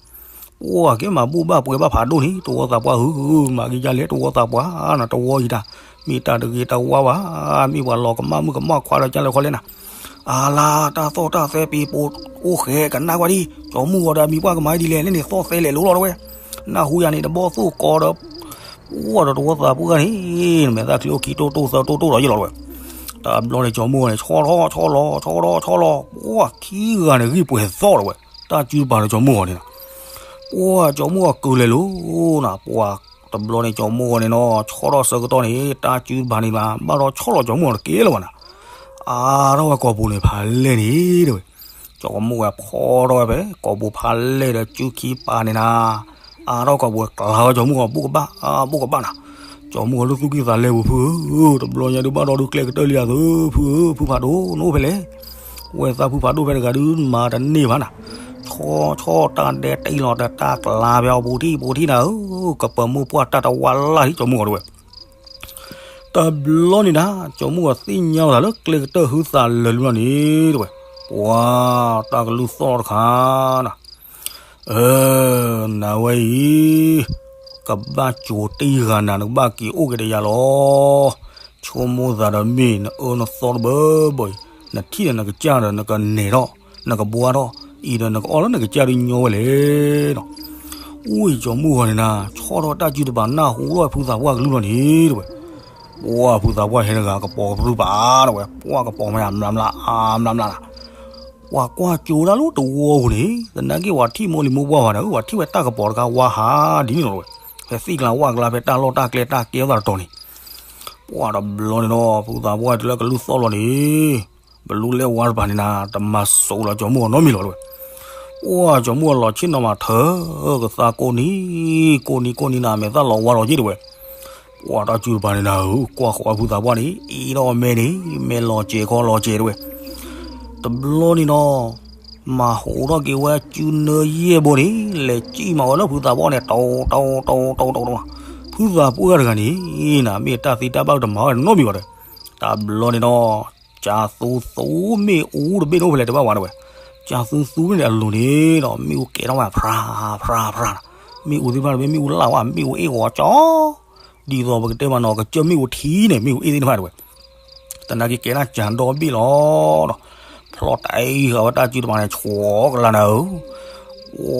ပှၢ်ကဲမၤဘူၣ်ဘၣ်ပှဲၤဘၣ်ဖးဒိၣ်န့ၣ် တဝီသးပှၢ်ဧၢ, မၤက့ၤဒ်လဲၣ်တဝီသးပှၢ်နၤ, တဝီအံၤတၢ် မ့ၢ်တၢ်တဂ့ၤတဝါဘၣ်, မ့ၢ်ပှၤလီၤကမၣ်မုၣ်ကမၣ်ခွါဒီးကလဲၤခီလဲၣ်နၤ. အါလါ တၢ်သီၣ်တၢ်သဲပ့ၤပိာ်အိၣ်ဃဲကနၣ်ကွၢ်ဒံး, ကၠီမူၢ်ဂီၤဒီးအမံၤပှၢ်ကမၤဒ်လဲၣ်လဲၣ်န့ၣ် သီၣ်သဲလဲၤလိၤလီၤတဲဝဲ. နၢ်ဟူယၤန့ၣ် တဘီၣ်သိၣ်ကီဒီး ပှၢ်ဒီးတဝီသးပှၢ်န့ၣ် နမဲာ်သၣ်ချံအိၣ်ခံတိၢ်တိၢ်သၢတိၢ်တိၢ်ဒီးယလီၤတဲဝဲ. တဘျီန့ၣ် ကၠီမူၢ်ဂီၤန့ၣ် ဆီၣ်ထီၣ်ဆီၣ်လီၤဆီၣ်ထီၣ်ဆီၣ်လီၤ, ပှၢ်ခံဂၤန့ၣ်ဂံၢ်ပှဲၤသီၣ်တဲဝဲ, တၢ်စုတပၤဒီးကၠီမူၢ်ဂီၤန့ၣ်နၤ. ပှၢ်ကၠီမူၢ်ဂီၤကၢၤလဲၤလိၤနၤ, ပှၢ်တဘျီန့ၣ် ကၠီမူၢ်ဂီၤန့ၣ်နီၤ ဆီၣ်ထီၣ်ဆၢကတီၢ်န့ၣ် တၢ်စုတပၤန့ၣ်နၤ ဘၣ်ဒီးဆီၣ်လီၤကၠီမူၢ်ဂီၤတကဲလၢၤဘၣ်နၤ. အါထီၣ်ဝဲကိာ်ပူၤန့ၣ်ဖးလဲၢ်န့ၣ်တဲဝဲ. ကၠီမူၢ်ဂီၤဖီထီၣ်ဝဲဖဲ ကိာ်ပူၤဖးလဲၢ်ဒီးစုခံပၤန့ၣ်နၤ, အါထီၣ်ကိာ်ပူၤကျါဝဲကၠီမူၢ်ဂီၤ ဘူးကဘၣ် ဘူးကဘၣ်နၤ. ကၠီမူၢ်ဂီၤလၢသူၣ်ကံၢ်သးလဲပူၤ ဖုဧၢ, တဘျီညါဒုးဘၣ်ဒီးဒုးကျဲကတၢၢ်လံယၤသု ဖုဧၢ, ဖုဖးဒိၣ် နအိၣ်ဖဲလဲၣ်. ဝဲသးဖုဖးဒိၣ်ဖဲတဂၤဒုးမၤတန့ၢ်ဘၣ်နၤ. ဆီၣ်ဆီၣ်တၢ်ဒဲတ့ၢ်လီၤဒီးတၢ်ကျါဖဲအီၤပူၤထံၣ်ပူၤထံၣ်နၤဧၢ, ကပၢၤမိၢ်ပှၢ်တၢ်တဝါလၢ်လံ ကၠီမူၢ်ဂီၤတဲဝဲ. တဘျီန့ၣ်နၤ ကၠီမူၢ်ဂီၤသ့ၣ်ညါလီၤသးလၢကျဲကတၢၢ်ဟုသးလၢာ်လံလီၤန့ၣ်တဲဝဲ. ပှၢ်တၢ်ကလုၢ်သီၣ်တခါနၤ အၢ နၤဝဲအံၤ ကဘၣ်ကၠိၤတ့ၢ်ဂၤနၤ နကဘၣ်က့ၤအိၣ်က့ၤဒီးယၤလီၤ. ဆိကမိၣ်သးဒီးမ့ၢ်နအၢနသီတဘၢဘၢအံၤ နထံၣ်ဒီးနကစၢ်ဒီးနကနဲၣ်ထီၣ် နကဘှါထီၣ် အံၤဒီးနကအီၣ်လၢနကစၢ်ဒုးညီဝဲလဲၣ်နီၤ. အိၣ်အံၤကၠီမူၢ်ဂီၤန့ၣ်နၤ ဆီၣ်ထီၣ်တၢ်စုတပၤ နၢ်ဟူထီၣ်ဖုသးပှၢ်ကလုၢ်လီၤန့ၣ်တဲဝဲ. ပှၢ်ဖုသးပှၢ်ဟဲတဂၤ ကပီၤကပြုၢ်ပာ်တဲဝဲ ပှၢ်ကပီၤမ့ၢ်အမျးမျး အမျးမျးနၤ. ပှၤကွၢ်ကၠိဒၣ်လၢတဝီပူၤန့ၣ် သနာ်က့ပှၤထံၣ်မိၢ်လံၤမိၢ်ပှၢ်ဘၣ်ဒီး ပှၤထံၣ်ဝဲတၢ်ကပီၤတခါဝါဟးဒ်န့ၣ်လီၤဝဲ. ဖဲသ့ၣ်ကျါဝၣ်ကျါဖဲတၢ်လီၢ်တၢ်ကျဲတၢ်ကဲထီၣ်သးတတီၤန့ၣ် ပှၢ်တဘျီန့ၣ်ဒီး ဖုသးပှၢ်တုၤလၢကလုၢ်သီၣ်လီၤန့ၣ် ပလူလၢဝါတပၤန့ၣ်နၤ တမၤစိးလီၤကၠီမူၢ်ဂီၤနီတမံၤလီၤတဲဝဲ. ပှၢ်ကၠီမူၢ်ဂီၤလီၤဆ့ၣ်နီၤမးထၢ ကသါကိးနံၤ ကိးနံၤကိးနံၤနၤ မဲာ်သၣ်လီၤဝါလီၤက့ၤတဲဝဲ. ကွၢ်တၢ်စုၣ်တပၤန့ၣ်နၤဧၢ, ကွၢ်ဃီၤဝဲဖုသးပှၢ်န့ၣ် အ့ၣ်ထီၣ်အမဲန့ၣ် မဲာ်လီၤစဲၤခီလီၤစဲၤတဝဲ. တဘျီန့ၣ်နီၤ မၤဟးထီၣ်က့ၤဝဲစုနၢယဲၢ်ဘိန့ၣ် လဲၤစံၣ်မၤဝဲလၢဖုသးပှၢ်န့ၣ် တီတီတီတီတီ. ဖုသးပှၢ်တဂၤန့ၣ် နမ့ၢ်တၢ်သံတၢ်ဘၣ်တမၤဝဲနီတမံၤဘၣ်ဒီး တဘျီန့ၣ်နီၤ ကၠၤသူသူမ့ၣ်အူတဘ့ၣ်န့ၣ် အိၣ်ဖဲလဲၣ်တဘၣ်ဝဲဒၣ်ဝဲ, ကၠၤသူသူမ့ၣ်န့ၣ်အလိၤန့ၣ်ဒီး မ့ၣ်အူကဲထီၣ်ဝဲ ဖြါဖြါဖြါ, မ့ၣ်အူသ့ၣ်တဖၣ်တဘ့ၣ် မ့ၣ်အူလၢ်ဝဲ မ့ၣ်အူအ့ၣ်ဂီၤကၠီ ဒ်သိးပကတဲမးနီၤ ကစၢၢ်မ့ၣ်အူထံန့ၣ် မ့ၣ်အူအ့ၣ်သ့ၣ်တဖၣ်တဝဲ, သနာ်က့ကဲဒၣ်ကၠၤဒီဘ့ၣ်လီၤဒီး ဖျီၣ်တၢ်အံၤဃာ်ဝဲတၢ်စုၣ်တပၤန့ၣ် ဆှီကလါနၤဧၢ,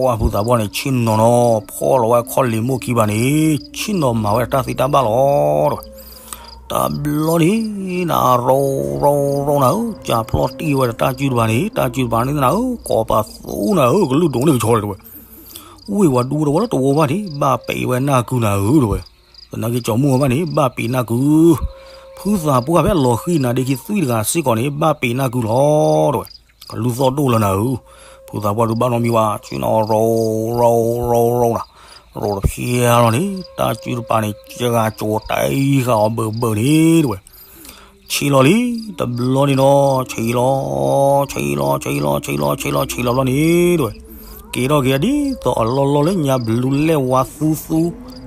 ဝဲဖုသးပှၢ်န့ၣ် ဆ့ၣ်နီၤနီၤ ဖီၣ်လီၤဝဲခီၣ်လံၤမိၢ်ခံဘၣ်န့ၣ် ဆ့ၣ်နီၤမၤဝဲတၢ်သံတၢ်ဘၣ်လီၤဒီး တဘျီန့ၣ်နၤ ရိရိရိနၤဧၢ, ကၠၤဖျီၣ်တံၢ်ဝဲဒီးတၢ်စုၣ်တပၤန့ၣ် တၢ်စုၣ်တပၤန့ၣ်နၤဧၢ ကိးပသူနၤဧၢ ကလုၢ်ဒိးန့ၢ်ကဆီလီၤတဝဲ, ဝ့ၢ်ဝဲဒူတဝီလၢတဝီဘၣ်န့ၣ် ဘၣ်ပံးဝဲနၢ်ကုနၤဧၢတဝဲ, သနာ်က့ကၠီမုၢ်ဂီၤဘၣ်န့ၣ် ဘၣ်ပံးနၢ်ကု, ဖုသးပှၢ်ဖဲအလီၤဃံၤနၤဒ့ခံသွံၣ်တဂၤစ့ၢ်ကီးန့ၣ် ဘၣ်ပံးနၢ်ကုလီၤတဝဲ, ကလုၢ်သီၣ်ဒိၣ်လၢနၤဧၢ, ဖုသးပှၢ်ဒုးဘၣ်နီတမံၤဘၣ် ဆ့ၣ်နီၤရိရိရိရိနၤ, ရိတဖျဲလီၤန့ၣ် တၢ်စုၣ်တပၤန့ၣ် ကဂၤကၠီၤတၢ်အံၤဃာ်အီၤဘၢၣ်ဘၢၣ်န့ၣ်တဝဲ ဆံးလီၤလံ, တဘျီန့ၣ်နီၤ ဆံးလီၤ, ဆံးလီၤ ဆံးလီၤ ဆံးလီၤ ဆံးလီၤ ဆံးလီၤ ဆံးလီၤဘျီန့ၣ်တဝဲ, က့ၤထီၣ်က့ၤဒ်သိးအလီၢ်လီၢ်လၢညါဘျူးလဲၣ်ဝါသူသူ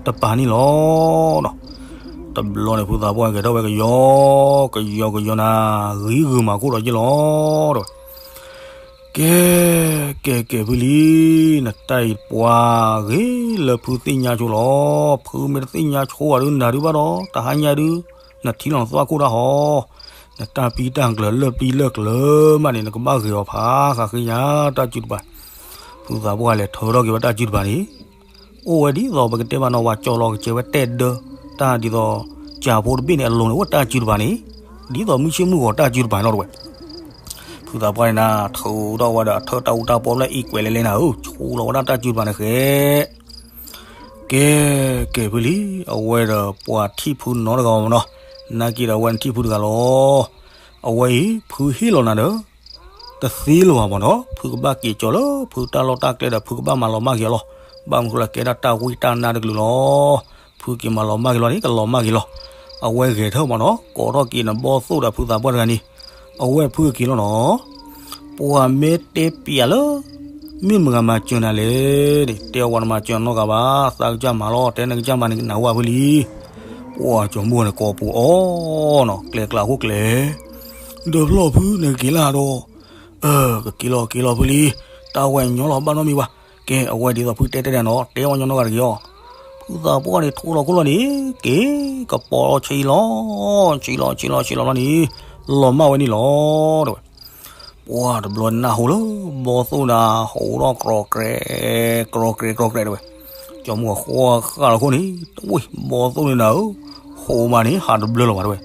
တပၤန့ၣ်လီၤ. တဘျီန့ၣ် ဖုသးပှၢ်ဂဲၤထီၣ်ဝဲကယီ ကယီကယီနၤ, ဂံၤဂုာ်မၤခိၣ်ဒီးယ့ၢ်လီၤတဝဲ ကဲ ကဲ ကဲ ဖုလံ, နတၢ်အံၤပှၤဂ့ၤလၢဖုသ့ၣ်ညါဆိလီၤ. ဖုမ့ၢ်တသ့ၣ်ညါဆိဘၣ်ဒီး နၤဒုးဘၣ်ဒီး တဟါညါဒုး နထံၣ်လီၤနသွၣ်ခိၣ်တၢ်ဟီ, နတၢ်ပံတၢ်ကျၢၤလၢပျံၤလၢကျၢၤမးန့ၣ် နကဘၣ်ဂ့ၤအီၤဖးဃးဃ့ညါ တၢ်စုၣ်တပၤ, ဖုသးပှၢ်လဲၤထၢထီၣ်က့ၤဝဲတၢ်စုၣ်တပၤန့ၣ် အိၣ်ဝဲဒ်သိးပကတဲမးနီၤ ပှၤကၠီလီၤကစဲးဝဲတဲဒၢ တၢ်ဒ်သိး ကၠၤဖိတဘ့ၣ်န့ၣ်အလိၤန့ၣ် အိၣ်တၢ်စုၣ်တပၤန့ၣ် ဒ်သိးမုၢ်ဆ့ၣ်မုၢ်ဂီၤတၢ်စုၣ်တပၤန့ၣ်လီၤတဝဲ. ဖုသးပှၢ်န့ၣ်နၤ ထုးထီၣ်ဝဲဒီး အထၢၣ်တၢ်အူတၢ်ပီဖျၢၣ်အံၤကွဲးလဲၤလဲၤနၤဧၢ, ဆူလီၤဝဲဒၣ်တၢ်စုၣ်တပၤန့ၣ်ဃဲ ကဲ ကဲ ဖုလံ, အဝဲဒီးပှၤထံၣ်ဖုနီတဂၤမးနီၤ, နာ်က့ဒီးအဝဲနထံၣ်ဖုတဂၤလီၤ. အဝဲအံၤ ဖုဟ့ၣ်လီၤနၤဒီး တသ့လၢၤဘၣ်မးနီၤ, ဖုကဘၣ်က့ၤကၠီလၢ ဖုတၢ်လီၢ်တၢ်ကျဲဒီး ဖုကဘၣ်မၤလီၤမၢ်က့ၤအီၤလီၤ. ဘၣ်မနုၤဃိလၢကဲဒၣ်တၢ်ဝံတၢ်နါတကလုာ်လီၤ. ဖုက့ၤမၤလီၤမၢ်က့ၤလီၤန့ၣ် ကလီၤမၢ်က့ၤလီၤ. အဝဲဂဲၤထၢၣ်မးနီၤ, ကိးထီၣ်က့ၤနဘီသိၣ်ဒီးဖုသးပှၢ်တဂၤန့ၣ်, အဝဲဖုက့ၤလီၤနီၤ ပှၤမ့ၢ်တဲပျးလၢ မ့ၢ်မတၤဂၤမၤစၢၤနၤလဲၣ်န့ၣ်, တဲအီၤပှၤတမၤစၢၤနီတဂၤဘၣ်, သးကစၢ်မၤလီၤ, တဲနကစၢ်မၤန့ၣ်နဝဲဖုလံ. ပှၤကၠီၤမိၢ်န့ၣ်ကိးပူၤအီၤနီၤ, ကျဲကျးခိၣ်ကျဲ, ဒီးဖျီၣ်ဖုန့ၣ်က့ၤလၢဒီး, ကက့ၤလီၤက့ၤလီၤဖုလံ, တၢ်ဝဲညီလီၤဘၣ်နီတမံၤဘၣ်. ကဲ အဝဲဒ်သိးဖုတဲတဲဒၣ်နီၤ, တဲဝဲညီနီတဂၤတဂ့ၤအီၤ. ဖုသးပှၢ်န့ၣ် ထိလီၤခိၣ်လီၤန့ၣ် က့ၤကပီၤဆံးလီၤ, ဆံးလီၤဆံးလီၤဆံးလီၤလီၤန့ၣ် လီၤမၢ်ဝဲန့ၣ်လီၤ တဲဝဲ. ပှၤတဘျီနၢ်ဟူလၢ ဘီသိၣ်နၤ ဟူးထီၣ်ကြီၤကြဲၤ ကြီၤကြဲၤကြီၤကြဲၤတဲဝဲ. ကၠီမုၢ်အဃီဃာ်လီၤခိၣ်န့ၣ် တဝ့ၢ်ဘီသိၣ်န့ၣ်နၤဧၢ, ဟူးမးန့ၣ် ဟးတဘျၢလၢၤဘၣ်တဲဝဲ.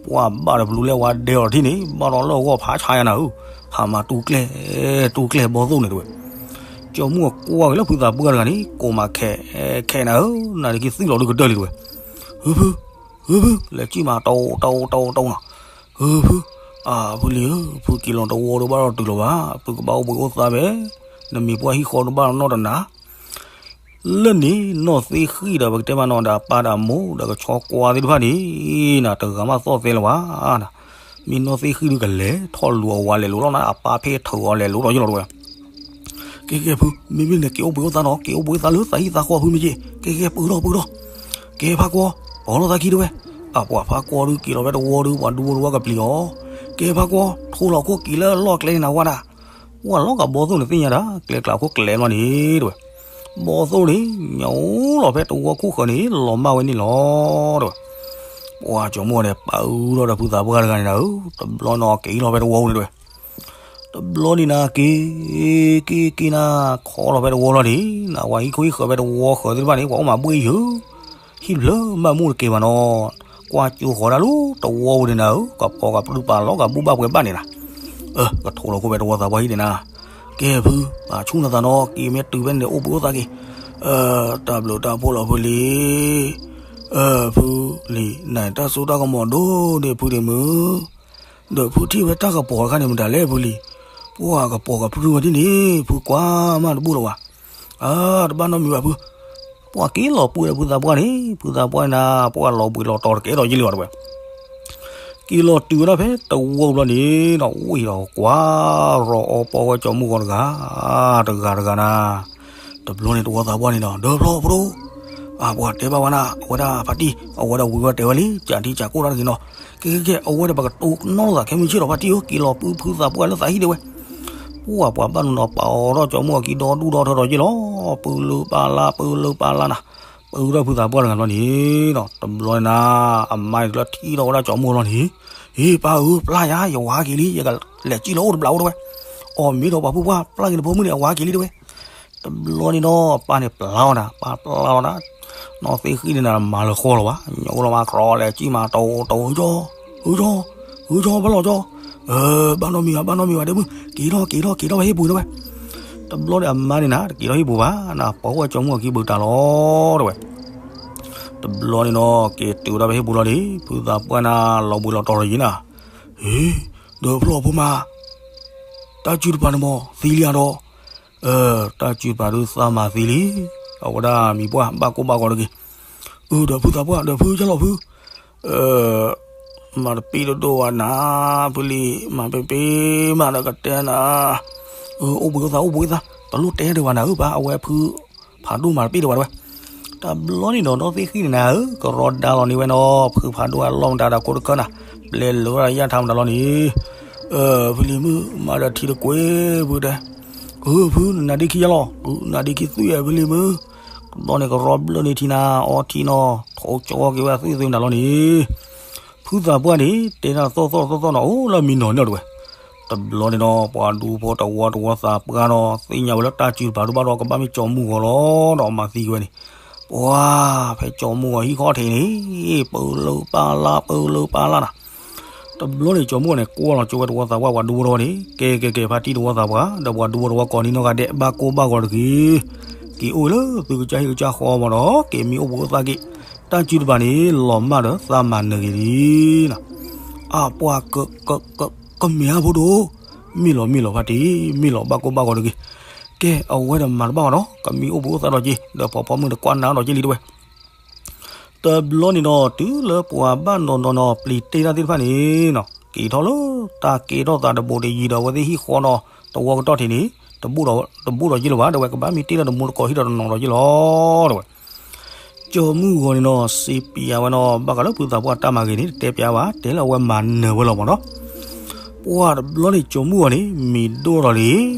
ပှၤဘၣ်ဒီးဘျူးလဲၣ်ဝါဒဲအီၤတထံၣ်န့ၣ် ဘၣ်ဒီးလၢအဂီၢ်ဖးဆါယၤနၤဧၢ, ဟးမၤတူၢ်ကျဲၢ် တူၢ်ကျဲၢ်ဘီသိၣ်န့ၣ်တဲဝဲ. ကၠီမုၢ်အကွၢ်က့ၤလၢဖုသးပှၢ်တဂၤန့ၣ် ကိးမးခဲ ခဲနၤဧၢ, နၤဒ့ခံသွံၣ်လီၤဒုကတၢၢ်လံတဲဝဲ. ဟုဖု ဟုဖု လဲၤစံၣ်မး တအိၣ်တအိၣ်တအိၣ်တအိၣ်နီၤ. ဟုဖု အၢ ဖုလံဧၢ, ဖုက့ၤလီၤတဝီဒီးဘၣ်ဒီးတုၤလီၤဘၣ်, ဖုကဘၣ်အိၣ်ဘှံးအိၣ်သါဖဲ နမံၤပှၢ်ဟံၣ်ဃီဒီးဘၣ်နီတနၤ လၢန့ၣ် နီၢ်သ့ၣ်ဃံၣ်ဒီးပကတဲမးနီၤ ဒီးအပၢ်ဒီးအမိၢ်ဒီးကဆီကွၢ်သ့ၣ်တဖၣ်န့ၣ် နၤတဂၤမးသီၣ်သဲလၢၤဘၣ်နၤ. မ့ၢ်နီၢ်သ့ၣ်ဃံၣ်ဒုကလဲၤထီၣ်လူၤအဝၤလဲၤလိၤလီၤနၤ, အပၢ်ဖဲထုးအီၤလဲၤလိၤလီၤယလီၤတဲဝဲ. ကဲကဲဖု, မ့မ့ၢ်နက့ၤအိၣ်ဘှံးအိၣ်သါနီၤ, က့ၤအိၣ်ဘှံးအိၣ်သါလၢသးဟံၣ်သးဃီဖုမ့ၢ်က့ၤ, ကဲကဲပၢၢ်ထီၣ်ပၢၢ်ထီၣ်. ကဲဖးကွီ, ပီၤလီၤသးခံတဲဝဲ. အပှၤဖးကွီဒုက့ၤလီၤဖဲတဝီဒု ပှၤဒူဖိတဝီကပျံၤအီၤ. ကဲဖးကွီ, ထိလီၤခိၣ်က့ၤလၢအလီၢ်ကျဲန့ၣ်နၤဝဲဒၣ်. ဝဲလီၤကဘီသိၣ်န့ၣ်သ့ၣ်ညါဒၣ် ကျဲကျးခိၣ်ကျဲလီၤန့ၣ်တဲဝဲ. ဘီသိၣ်န့ၣ် ညိးလီၤဖဲတဝီခိၣ်ဃၢၤန့ၣ် လီၤမၢ်ဝဲန့ၣ်လီၤတဲဝဲ. ပှၤကၠီၤမိၢ်န့ၣ် ပာ်အူထီၣ်ဒီးဖုသးပှၢ်တဂၤန့ၣ်နၤဧၢ, တဘျီနီၤက့ၤလီၤဖဲတဝီန့ၣ်တဲဝဲ. တဘျီန့ၣ်နၤက့ၤ က့ၤက့ၤနၤ ခီလီၤဖဲတဝီလီၤန့ၣ် နဝဲဟံၣ်ခိၣ်ဟံၣ်ဃၢၤဖဲတဝီဃၢၤသ့ၣ်တဖၣ်န့ၣ် ပှၤအိၣ်မးဘှ့ၣ်ယၢၤ ဟံၣ်တဖျၢၣ်ဘၣ်မူတကဲဘၣ်နီၤ. ကွၢ်ကၠိဃီၤဒၣ်လၢတဝီဝဲန့ၣ်နၤဧၢ, ကပီၤကပြုၢ်ပာ်လီၤကဘူၣ်ဘၣ်ပှဲၤဘၣ်န့ၣ်နၤ. အၢ ကထိလီၤခိၣ်ဖဲတဝီသးပှၢ်ဟံၣ်န့ၣ်နၤ. ကဲဖု, ဆူနသးနီၤ က့ၤမ့ၢ်တုၤဖဲန့ၣ်အိၣ်ဘှံးအိၣ်သါက့ၤ. တၢ်ဘျုးတၢ်ဖှိၣ်လီၤဖုလံ. ဖုလံ, နတၢ်စိတၢ်ကမီၤဒိၣ်န့ၢ်ဖုဒံးမုၢ် ဒီးဖုထံၣ်ဝဲတၢ်ကပီၤတခါန့ၣ်မတၤလဲၣ်ဖုလံ. ပှၤကပီၤကပြုၢ်ဝဲဒ်န့ၣ် ဖုကွၢ်မးတဘူၣ်လၢၤဘၣ်. အၢ တဘၣ်နီတမံၤဘၣ်ဖု. ပှၤက့ၤလီၤပှ့ၤဒီးဖုသးပှၢ်န့ၣ် ဖုသးပှၢ်န့ၣ် ပှၤလီၤဘှံးလီၤတီၤတကဲထီၣ်ယံာ်လံအီၤတဲဝဲ. က့ၤလီၤတုၤဝဲဒၣ်ဖဲတဝီဘျီန့ၣ်ဒီး ဝံၣ်ဒီးကွၢ် ရီၤအီပီဝဲကၠီမုၢ်ဂီၤတဂၤ တဂၤတဂၤနၤ. တဘျီန့ၣ်တဝီသးပှၢ်န့ၣ်ဒီး ဒီးဖျီဖိဒိၣ် အပှၤတဲဘၣ်ဝဲနၤ အဝဲဒၣ်ဖါတံၢ် အဝဲဒၣ်ဝံၤဝဲတဲဝဲလံ ကၠးထံကၠးကိၢ်တၢ်တဂ့ၤနီၤ. ကဲကဲကဲ အဝဲဒီးပကတိၤနီၣ်လိာ်သးခဲမုၢ်ဆ့ၣ်ဒီးဖါတံၢ်ဧၢ က့ၤလီၤပှ့ၤဖုသးပှၢ်လၢသးဟံၣ်တဲဝဲ. ပှၢ်ပှၤဘၣ်နီၤနီၤပာ်အီၤထီၣ်ကၠီမုၢ်အခံဒီဒူၣ်ဒီထၢဒီးယ့ၢ်လီၤ. ပၢလၢပာ်လၢ ပၢလၢပာ်လၢနၤ. ပၢထီၣ်ဖုသးပှၢ်တဂၤလီၤန့ၣ်ဒီး တဘျီန့ၣ်နၤ အမါန့ၣ်ကျၢထံၣ်ထီၣ်ဝဲဒၣ်ကၠီမုၢ်လီၤန့ၣ်, ဟ့ၣ်ပၢ်ဧၢ ပျၢ်ယၤ ယဝၤက့ၤလံ ယကလဲၤစံၣ်လၢအိၣ်တဘျီအိၣ်တဲဝဲ. အီၣ်မ့ၢ်ဒီးပှၤဖုပှၢ် ပျၢ်က့ၤနဖိမုၣ်န့ၣ် အဝၤက့ၤလံတဲဝဲ. တဘျီန့ၣ်ဒီး ပၢ်န့ၣ်ပျၢ်အီၤနၤ ပၢ်ပျၢ်အီၤနၤ, နီၢ်သ့ၣ်ဃံန့ၣ်နၤ မၤလၢဃီလီၤဘၣ် ညိလီၤမး ကြီလၢကံၣ်မးတအိၣ်တအိၣ်ကၠီ, ဟုကၠီ, ဟုကၠီ ဘၣ်လီၤကၠီ, ဘၣ်နီတမံၤဘၣ် ဘၣ်နီတမံၤဘၣ်တဲမုၢ် က့ၤထီၣ်က့ၤထီၣ်က့ၤထီၣ်ဝဲဟ့ၣ်ပူၤတဲဝဲ. တဘျီန့ၣ်အမါန့ၣ်နၤ တက့ၤထီၣ်ဟ့ၣ်ပူၤဘၣ်နၤ ပိာ်ဝဲကၠီမုၢ်အခံဘူးတၢ်လီၤတဲဝဲ. တဘျီန့ၣ်ဒီး က့ၤတုၤဝဲဒၣ်ဖဲဟ့ၣ်ပူၤလီၤန့ၣ် ဖုသးပှၢ်နၤ လီၤဘှံးလီၤတီၤလီၤယံၤနၤ, ဟ့ၣ်, ဒီးဖျီၣ်ဖိမး တၢ်စုတပၤန့ၣ်မး သံလံဧါဒီး, တၢ်စုတပၤဒုးသးမၤသံလံ, အဝဲဒၣ်မံၤပှၢ်ဘၣ်ကိၢ်ဘၣ်ဂီၤတဂ့ၤ, အၢ ဒီးဖုသးပှၢ် ဒီးဖုကၢ်လီၤဖု, မၤတပ့ၢ်တဒိၣ်ဘၣ်နၤ, ဖုလံၤ မၤပ့ၢ်ပ့ၢ်မးဒီးကတဲနၤ, အိၣ်ဘှံးအိၣ်သါ အိၣ်ဘှံးအိၣ်သါ တလိၣ်တဲဒံးဘၣ်နၤဧၢပၢ် အဝဲဖု ဖးဒိၣ်မၤတပ့ၢ်တဝဲတဲဝဲ. တဘျီန့ၣ်ဒီး နီၢ်သ့ၣ်ဃံန့ၣ်နၤဧၢ ကရီဒါလီၤန့ၢ်ဝဲနီၤ ဖုဖးဒိၣ်အလီၢ်မတၤဒီးကိးတခၢၣ်နၤ, ပျဲလၢဝဲဒၣ်ယၣ်ထါမတၤလီၤန့ၣ်, ဖုလံၤမုၣ် မၤဒီးထံတကွ့ၢ်ဖုတဲ, အၢ ဖု နနါဒ့ခံယါလီၤ, နနါဒ့ခံသွံၣ်ဧါ ဖုလံၤမုၣ်, တဘျီန့ၣ်ကရီဘျၢန့ၢ်ထံနၤ အီထံနီၤ ထိးကၠီက့ၤဝဲသွံၣ်သွံၣ်မတၤလီၤန့ၣ် ဖုသးပှၢ်န့ၣ် တဲတၢ်သီၣ်သီၣ်သီၣ်သီၣ်နီၤ အိၣ်လၢမံနီၤန့ၣ်တဲဝဲ. တဘျီန့ၣ်ဒီး ပှၤဒူဖိတဝီတဝီသးပှၢ်ဒီး သ့ၣ်ညါဝဲလၢတၢ်စုတပၤဒုးဘၣ်ဒီး ကဘၣ်မ့ၢ်ကၠီမုၢ်ဂီၤလီၤဒီး မၤသံဝဲန့ၣ်, ပှၤ ဖဲကၠီမုၢ်ဂီၤဟံၣ်ခီၣ်ထံးန့ၣ် ပၢလၢပာ်လၢ ပၢလၢပာ်လၢနၤ. တဘျီန့ၣ် ကၠီမုၢ်ဂီၤန့ၣ် ကွၢ်လီၤကၠိဝဲတဝီသးပှၢ် ပှၤဒူဖိတဝီန့ၣ် ကဲကဲကဲ ဖါတံၢ်တဝီသးပှၢ် ဒီးပှၤဒူဖိတဝီကိးနံၤနီၢ်ဂၤဒဲး ဘၣ်ကိၢ်ဘၣ်ဂီၤတဂ့ၤ, က့ၤအိၣ်လၢသုကစၢ်ဟံၣ်ကစၢ်ဃီမးဒီး က့ၤမံအိၣ်ဘှံးအိၣ်သါက့ၤ, တၢ်စုတပၤန့ၣ် လီၤမၢ်ဒီးသးမၤနၢၤက့ၤလံနၤ. အပှၤ ကမ့ၢ်ဧါဖိဒိၣ်, မ့ၢ်လီၤမ့ၢ်လီၤဖါတံၢ် မ့ၢ်လီၤဘၣ်ကိၢ်ဘၣ်ဂီၤတဂ့ၤ, ကဲအဝဲဒီးမၤတဘၣ်ဘၣ်ဒီး ကမံအိၣ်ဘှံးအိၣ်သါဒီးက့ၤ ဒီးဖှီၣ်ဖိမုၣ်တကွၢ်နၤဒီးက့ၤလံတဲဝဲ. တဘျီန့ၣ်ဒီး တုၤလၢပှၤဘၣ်နီၤနီၤနီၤ ပျံၤတ့ၢ်တၢ်သ့ၣ်တဖၣ်န့ၣ်နီၤ က့ၤထီၣ်လၢတၢ်ကဲထီၣ်သးတဘိးတယံၤဒီး အဝဲသ့ၣ်ဟံၣ်ဃီနီၤ တဝီကတီၢ်ထံးန့ၣ် တဘိၣ်ဒီးယ့ၢ်လၢၤဘၣ် တဲဝဲ ကဘၣ်မ့ၢ်တ့ၢ်လၢတမူတကိးဟံၣ်ဒီးတနီၤဒီးယ့ၢ်လီၤ တဲဝဲ. ကၠီမုၢ်ဂီၤန့ၣ်နီၤ စံးပၠးဝဲနီၤ ဘၣ်ဃးလၢဖုသးပှၢ်တၢ်မၤဂ့ၤန့ၣ် တတဲပၠးဘၣ် တဲလၢအဝဲမၤနၢၤဝဲလီၤမးနီၤ. ပှၤတဘျီန့ၣ် ကၠီမုၢ်ဂီၤန့ၣ် မံၤဒိၣ်ထီၣ်လံ,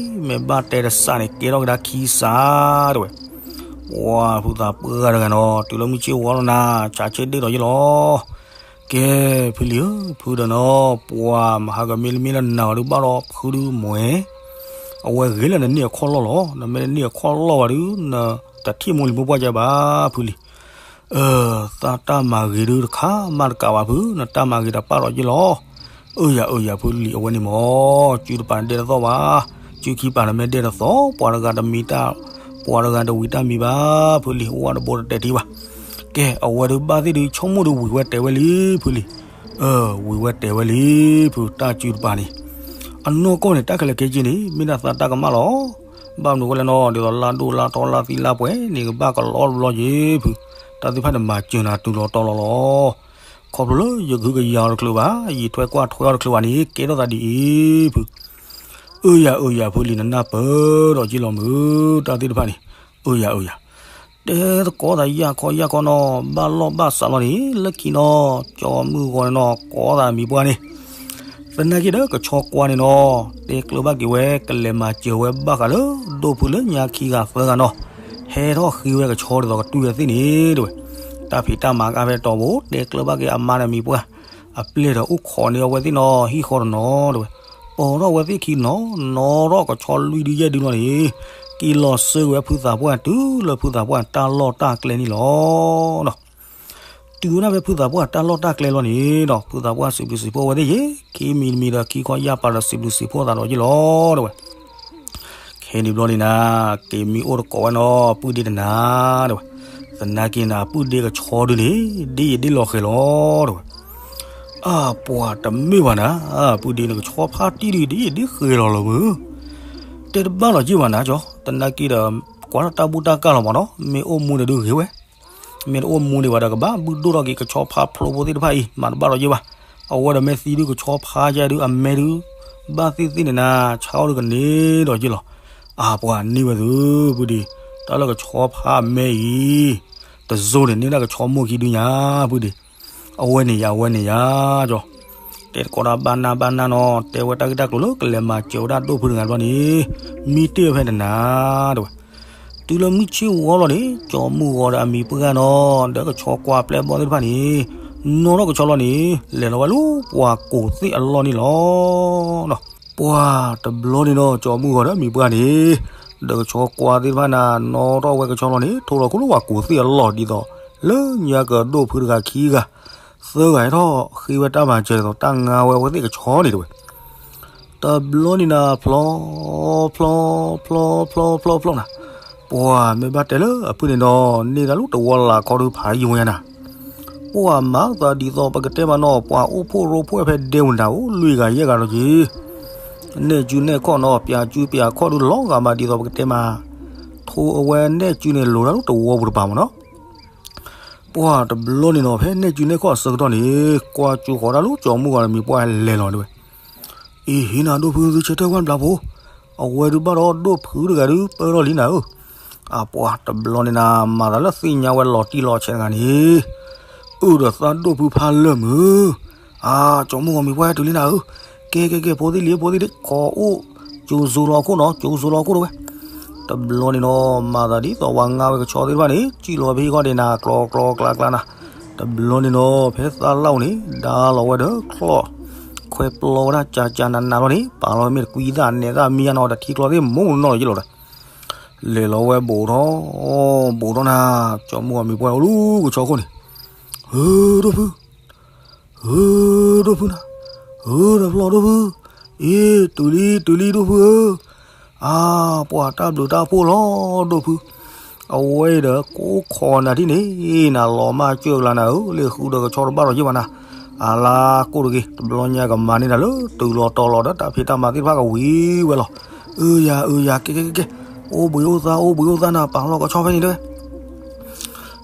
မ့ၢ်ဘၣ်တဲတစးန့ၣ် ကဲထီၣ်ကဒါခံစး တဲဝဲ. ပှၤဖုသးပှၢ်တဂၤနီၤ တုၤလၢမုၢ်ဆ့ၣ်ဝီလီၤနၤ ဆးဆ့ဒ့ၣ်ဒီးယ့ၢ်လီၤ. ကဲ ဖုလံၤဧၢ ဖုဒီးနီၤ ပှၤမဟါကမ့ၢ်လၢမ့ၢ်လၢနၤဝဲဒုးဘၣ်ဒီးဖုဒုးမွဲ အဝဲဂ့ၤလၢနန့ၢ်အခီၣ်လီၢ်လီၤ. နမ့ၢ်တန့ၢ်အခီၣ်လီၢ်ဘၣ်ဒုး နတထံၣ်မိၢ်လံၤမိၢ်ပှၢ်ကဲဘၣ် ဖုလံၤ. သးတၢ်မၤဂ့ၤဒုးတခါမးတကးဘၣ်ဖု နတၢ်မၤဂ့ၤတပၣ်ဒီးယ့ၢ်လီၤ. အၢယၤအၢယၤဖုလံၤ အဝဲန့ၣ်မး စုတပၤဒဲတသီၣ်ဘၣ်, စုခံပၤန့ၣ်မ့ၢ်ဒဲတသီၣ် ပှၤတဂၤတမံၤတၢ် ပှၤတဂၤတဝံၤတၢ်မံၤဘၣ် ဖုလံၤ ဝၣ်တဘိတတဲာ်ထံဘၣ်. ကဲ အဝဲဒုးဘၣ်သ့ၣ်ဒုး ဆိကမိၣ်ဒုးဝံၤဝဲတဲဝဲလံ ဖုလံၤ. ဝံၤဝဲတဲဝဲလံ ဖုတၢ်စုတပၤန့ၣ် အနီၢ်ကီၢ်န့ၣ် တၢ်ခဲလၢာ်ခဲဆ့န့ၣ် မ့ၢ်ဒၣ်သးတၢ်ကမၣ်လီၤ. ဘၣ်မနုၤဝဲလဲၣ်နီၤ ဒ်သိးလါဒိၣ်လါထီလါသံလါပှဲၤန့ၣ် ကဘၣ်ကလီတဘျီက့ၤဖု တၢ်သ့ၣ်တဖၣ်န့ၣ် မၤစၢၤနၤတုၤလီၤတီၤလီၤလီၤ. ခီဖျိလၢယဂုာ်ကယၤအီၤတချုးဘၣ် ယံာ်ထွဲကွၢ်ထွဲအီၤတချုးဘၣ်န့ၣ် ကဲထီၣ်သးဒ်အံၤဖု. အၢယၤအၢယၤဖုလံၤ နနၢ်ပၢၢ်ဒီးယ့ၢ်လီၤမုၢ် တၢ်သ့ၣ်တဖၣ်န့ၣ် အၢယၤအၢယၤ တဲသကိးသးယၢ်ခီယၢ်ခီနီၤ ဘၣ်လီၢ်ဘၣ်စးလီၤန့ၣ် လၢခံနီၤ ကၠီမုၢ်ဂီၤန့ၣ်နီၤ ကိးသးမံၤပှၢ်န့ၣ် သနာ်က့ဒီးကဆီကွၢ်န့ၣ်နီၤ တဲကျၢၤဘၣ်က့ၤဝဲ ကလဲၤမၤစၢၤဝဲဘၣ်ဃးလၢ ဒိၣ်ဖုလၢညါခံဂၤသၢဂၤနီၤ ဟဲထီၣ်ဃ့ဝဲကဆီဒ်သိးကတွံၢ်ဝဲသ့ၣ်န့ၣ် တဲဝဲ. တၢ်ဖံးတၢ်မၤကါဖဲတီၤဘိ တဲကျၢၤဘၣ်က့ၤအမါန့ၣ်မံၤပှၢ် အပျဲၢ်ဒီးအိၣ်ခိးန့ၢ်အဝဲသ့ၣ်နီၤ ဟံၣ်ဃီတနီၤ တဲဝဲ. ပိာ်ထီၣ်ဝဲသ့ၣ်ခံနီၤ နီၣ်ထီၣ်ကဆီလွံၢ်ဒုယဲၢ်ဒုလီၤန့ၣ် က့ၤလီၤစၢၤဝဲဖုသးပှၢ်တုၤလၢဖုသးပှၢ်တၢ်လီၢ်တၢ်ကျဲန့ၣ်လီၤ. တုၤဝဲဒၣ်ဖဲဖုသးပှၢ်တၢ်လီၢ်တၢ်ကျဲလီၤန့ၣ်ဒီး ဖုသးပှၢ်စံးဘျုးစံးဖှိၣ်ဝဲသ့ၣ်ယ့ၢ် ခံမံၤတမံၤဒီးခံခီယၢ်ပာ်ဒီးစံးဘျုးစံးဖှိၣ်သးဒီးယ့ၢ်လီၤ တဲဝဲ. ခဲန့ၣ်ဘျီန့ၣ်နၤ က့ၤမံအိၣ်တကိးဝဲနီၤ ပုၢ်ဒ့တနၤ တဲဝဲ. သနာ်က့နၤ ပုၢ်ဒ့ကဆီဒုန့ၣ် ဒ့ယံာ်ဒ့လီၤဃဲၤလီၤ တဲဝဲ. အၢ ပှၤတမ့ၢ်ဘၣ်နၤ ပုၢ်ဒ့န့ၣ်ကဆီဖါတံၢ်ဒု ဒ့ယံာ်ဒ့ဃဲၤလီၤလီၤမုၢ် တဲတဘၣ်လီၤက့ၤဘၣ်နၤကၠီ သနာ်က့ဒီး ကွၢ်ထီၣ်တၢ်ဘူၣ်တၢ်ကၢ်လီၤမးနီၤ, မ့ၢ်အိၣ်မူန့ၣ်ဒုးဂ့ၤဝဲ, မ့ၢ်တအိၣ်မူဒံးဘၣ်ဒီး ကဘၣ်ဘုၣ်ဒိၣ်ထီၣ်က့ၤကဆီဖါဖျိဖိသ့ၣ်တဖၣ်အံၤ မၤတဘၣ်ဒီးယ့ၢ်ဘၣ်. အဝဲဒီးမ့ၢ်သံဒုးကဆီဖါကဲဒုး အမဲဒုး ဘၣ်သ့ၣ်သ့ၣ်န့ၣ်နၤ ဆါအီၣ်ဒုးကန့ၢ်ဒီးယ့ၢ်လီၤ. အါပှၤန့ၢ်ဝဲသု ဖုဒံး, တၢ်လၢကဆီဖါအမဲအံၤ တစိၤန့ၣ် န့ၢ်ဒၣ်ကဆီမိၢ်ခံဒုညါ ဖုဒံး. အဝဲန့ၣ်ယါ အဝဲန့ၣ်ယါ ကၠီ တဲတကိးဒၣ်ဘၣ်နၢ်ဘၣ်နၢ်နီၤ, တဲဝဲတၢ်ဂ့ၢ်တၢ်ကျိၤလၢကလဲၤမၤစၢၤဝဲဒၣ်ဒိၣ်ဖုတဂၤတဘျီန့ၣ် မံတ့ၢ်ဝဲဖဲန့ၣ်နၤ တဲဝဲ. တုၤလၢမုၢ်ဆ့ၣ်ဝီလီၤန့ၣ် ကၠီမုၢ်ဂီၤဒီးအမံၤပှၢ်နီၤ ဒီးကဆီကွၢ်ပျဲၢ်ဘီၣ်သ့ၣ်တဖၣ်န့ၣ် နီၣ်ထီၣ်ကဆီလီၤန့ၣ် လဲၤလီၤဝဲလၢပှၤကိးသ့ၣ်အလီၢ်န့ၣ်လီၤ. ပှၤတဘျီန့ၣ်နီၤ ကၠီမုၢ်ဂီၤဒီးအမံၤပှၢ်န့ၣ် ဒီးကဆီကွၢ်သ့ၣ်တဖၣ်န့ၣ် နီၣ်ထီၣ်ဝဲကဆီလီၤန့ၣ် ထိၣ်လီၤခိၣ်လၢပှၤကိးသ့ၣ်အလီၢ်ဒ်သိး လၢညါကဒိၣ်ဖုတဂၤခံဂၤ သၢဂၤဟဲထီၣ်ဃ့ဝဲတၢ်မၤစၢၤဒ်သိး တၢ်ငါဝဲအဝဲသ့ၣ်ကဆီန့ၣ်တဲဝဲ. တဘျီန့ၣ်နၤ ဖျီ ဖျီ ဖျီ ဖျီ ဖျီ ဖျီ ဖျီ ဖျီ ဖျီ နၤ, ပှၤမ့ၢ်ဘၣ်တဲလၢအဖုန့ၣ်ဒီး န့ၢ်တၢ်လၢတဝီလးခီဒုးဖးယံာ်ဝဲညါနၤ. ပှၤမၤသးဒ်သိးပကတဲမးနီၤ ပှၤအိၣ်ဖှိၣ်ရိဖှိၣ်ဖဲဒဲဝဲနၤ အိၣ်လွံၢ်ဂၤယဲၢ်ဂၤလီၤက့ၤ နဲၣ်စုနဲၣ်ခီၣ်နီၤ ပၠးစုပၠးခီၣ်ဒုးလီၤဂာ်မးဒ်သိးပကတဲမး ထိအဝဲနဲၣ်စုန့ၣ်လိၤတၢ်လၢတဝီပူၤတပၤမးနီၤ. ပှၤတဘျီန့ၣ်နီၤ ဖဲနဲၣ်စုနဲၣ်ခီၣ်အဆၢကတီၢ်န့ၣ် ကွၢ်ကၠိဃီၤတၢ်လၢကၠီမုၢ်ဂီၤဒီးမံၤပှၢ်လဲၤလီၤတဲဝဲ. အ့ ဟ့ၣ်နၤဒိၣ်ဖုသုဆၢထၢၣ်ဝဲတဘျီဖိ, အဝဲဒုးဘၣ်ဒီးဒိၣ်ဖုတဂၤဒုးပၢထီၣ်လံနၤဧၢ. အပှၤတဘျီန့ၣ်နၤ မၤသးလၢသ့ၣ်ညါဝဲလီၤတံၢ်လီၤဆဲးတဂၤန့ၣ် အုၣ်ဒီးသးဒိၣ်ဖုဖးလၢာ်မုၢ်, အါ ကၠီမုၢ်ဂီၤမံၤပှၢ်ဟဲတုၤလံနၤဧၢ. ကဲကဲကဲ ဖိသ့ၣ်လံ ဖိသ့ၣ်လံ ခိးအိၣ် ကၠိစိလီၤခိၣ်နီၤ ကၠိစိလီၤခိၣ်တဲဝဲ. တဘျီန့ၣ်နီၤ မၤသးဒ်သိးပှၤငါဝဲကဆီသ့ၣ်တဖၣ်န့ၣ် စံၣ်လီၤဝဲဖဲဟံၣ်ခီၣ်ဒဲးနၤ ကျီကျီကျါကျါနၤ. တဘျီန့ၣ်နီၤ ဖဲသးလၢ်အိၣ်န့ၣ် ဒါလီၤဝဲဒီးချီၣ် ခွဲပျီဝဲဒၣ်ကၠးကၠးနးနးလီၤန့ၣ် ပာ်လီၤဝဲမ့ၢ်တကွံသၣ်နဲသၣ်မံယါနီၤ တထံကျီသ့ၣ်မူနီၤယ့ၢ်လီၤဒီး လဲၤလီၤဝဲဘူးထီၣ် ဘူးထီၣ်နၤ ကၠီမုၢ်ဂီၤမံၤပှၢ်အိၣ်လၢကဆီခိၣ်န့ၣ် ဧၢ ဒိၣ်ဖု ဧၢ ဒိၣ်ဖုနၤ, ဧၢ တဖျီဒိၣ်ဖု, အ့ တုၤလံ တုၤလံဒိၣ်ဖုဧၢ, အါ ပှၤတၢ်ဘျုးတၢ်ဖှိၣ်လီၤ ဒိၣ်ဖု, အဝဲအံၤဒီး ကိးခိးနၤထံၣ်န့ၣ် နၤလီၤမၢ်စၢၢ်ကလါနၤဧၢ, လၢဃုဒီးကဆီတဘၣ်လီၤယ့ၢ်ဘၣ်နၤ, အလါကိၣ်တဂ့ၤ တဘျီညါကမၤန့ၢ်နၤလၢ တုၤလီၤတီၤလီၤဒီးတၢ်ဖံးတၢ်မၤသ့ၣ်တဖၣ်ကဝံၤဝဲလီၤ, အၢ ယၤ အၢ ယၤ ကဲ ကဲ ကဲ ကဲ အိၣ်ဘှံးအိၣ်သါ အိၣ်ဘှံးအိၣ်သါနၤ ပာ်လီၤကဆီဖဲန့ၣ်တဲဝဲ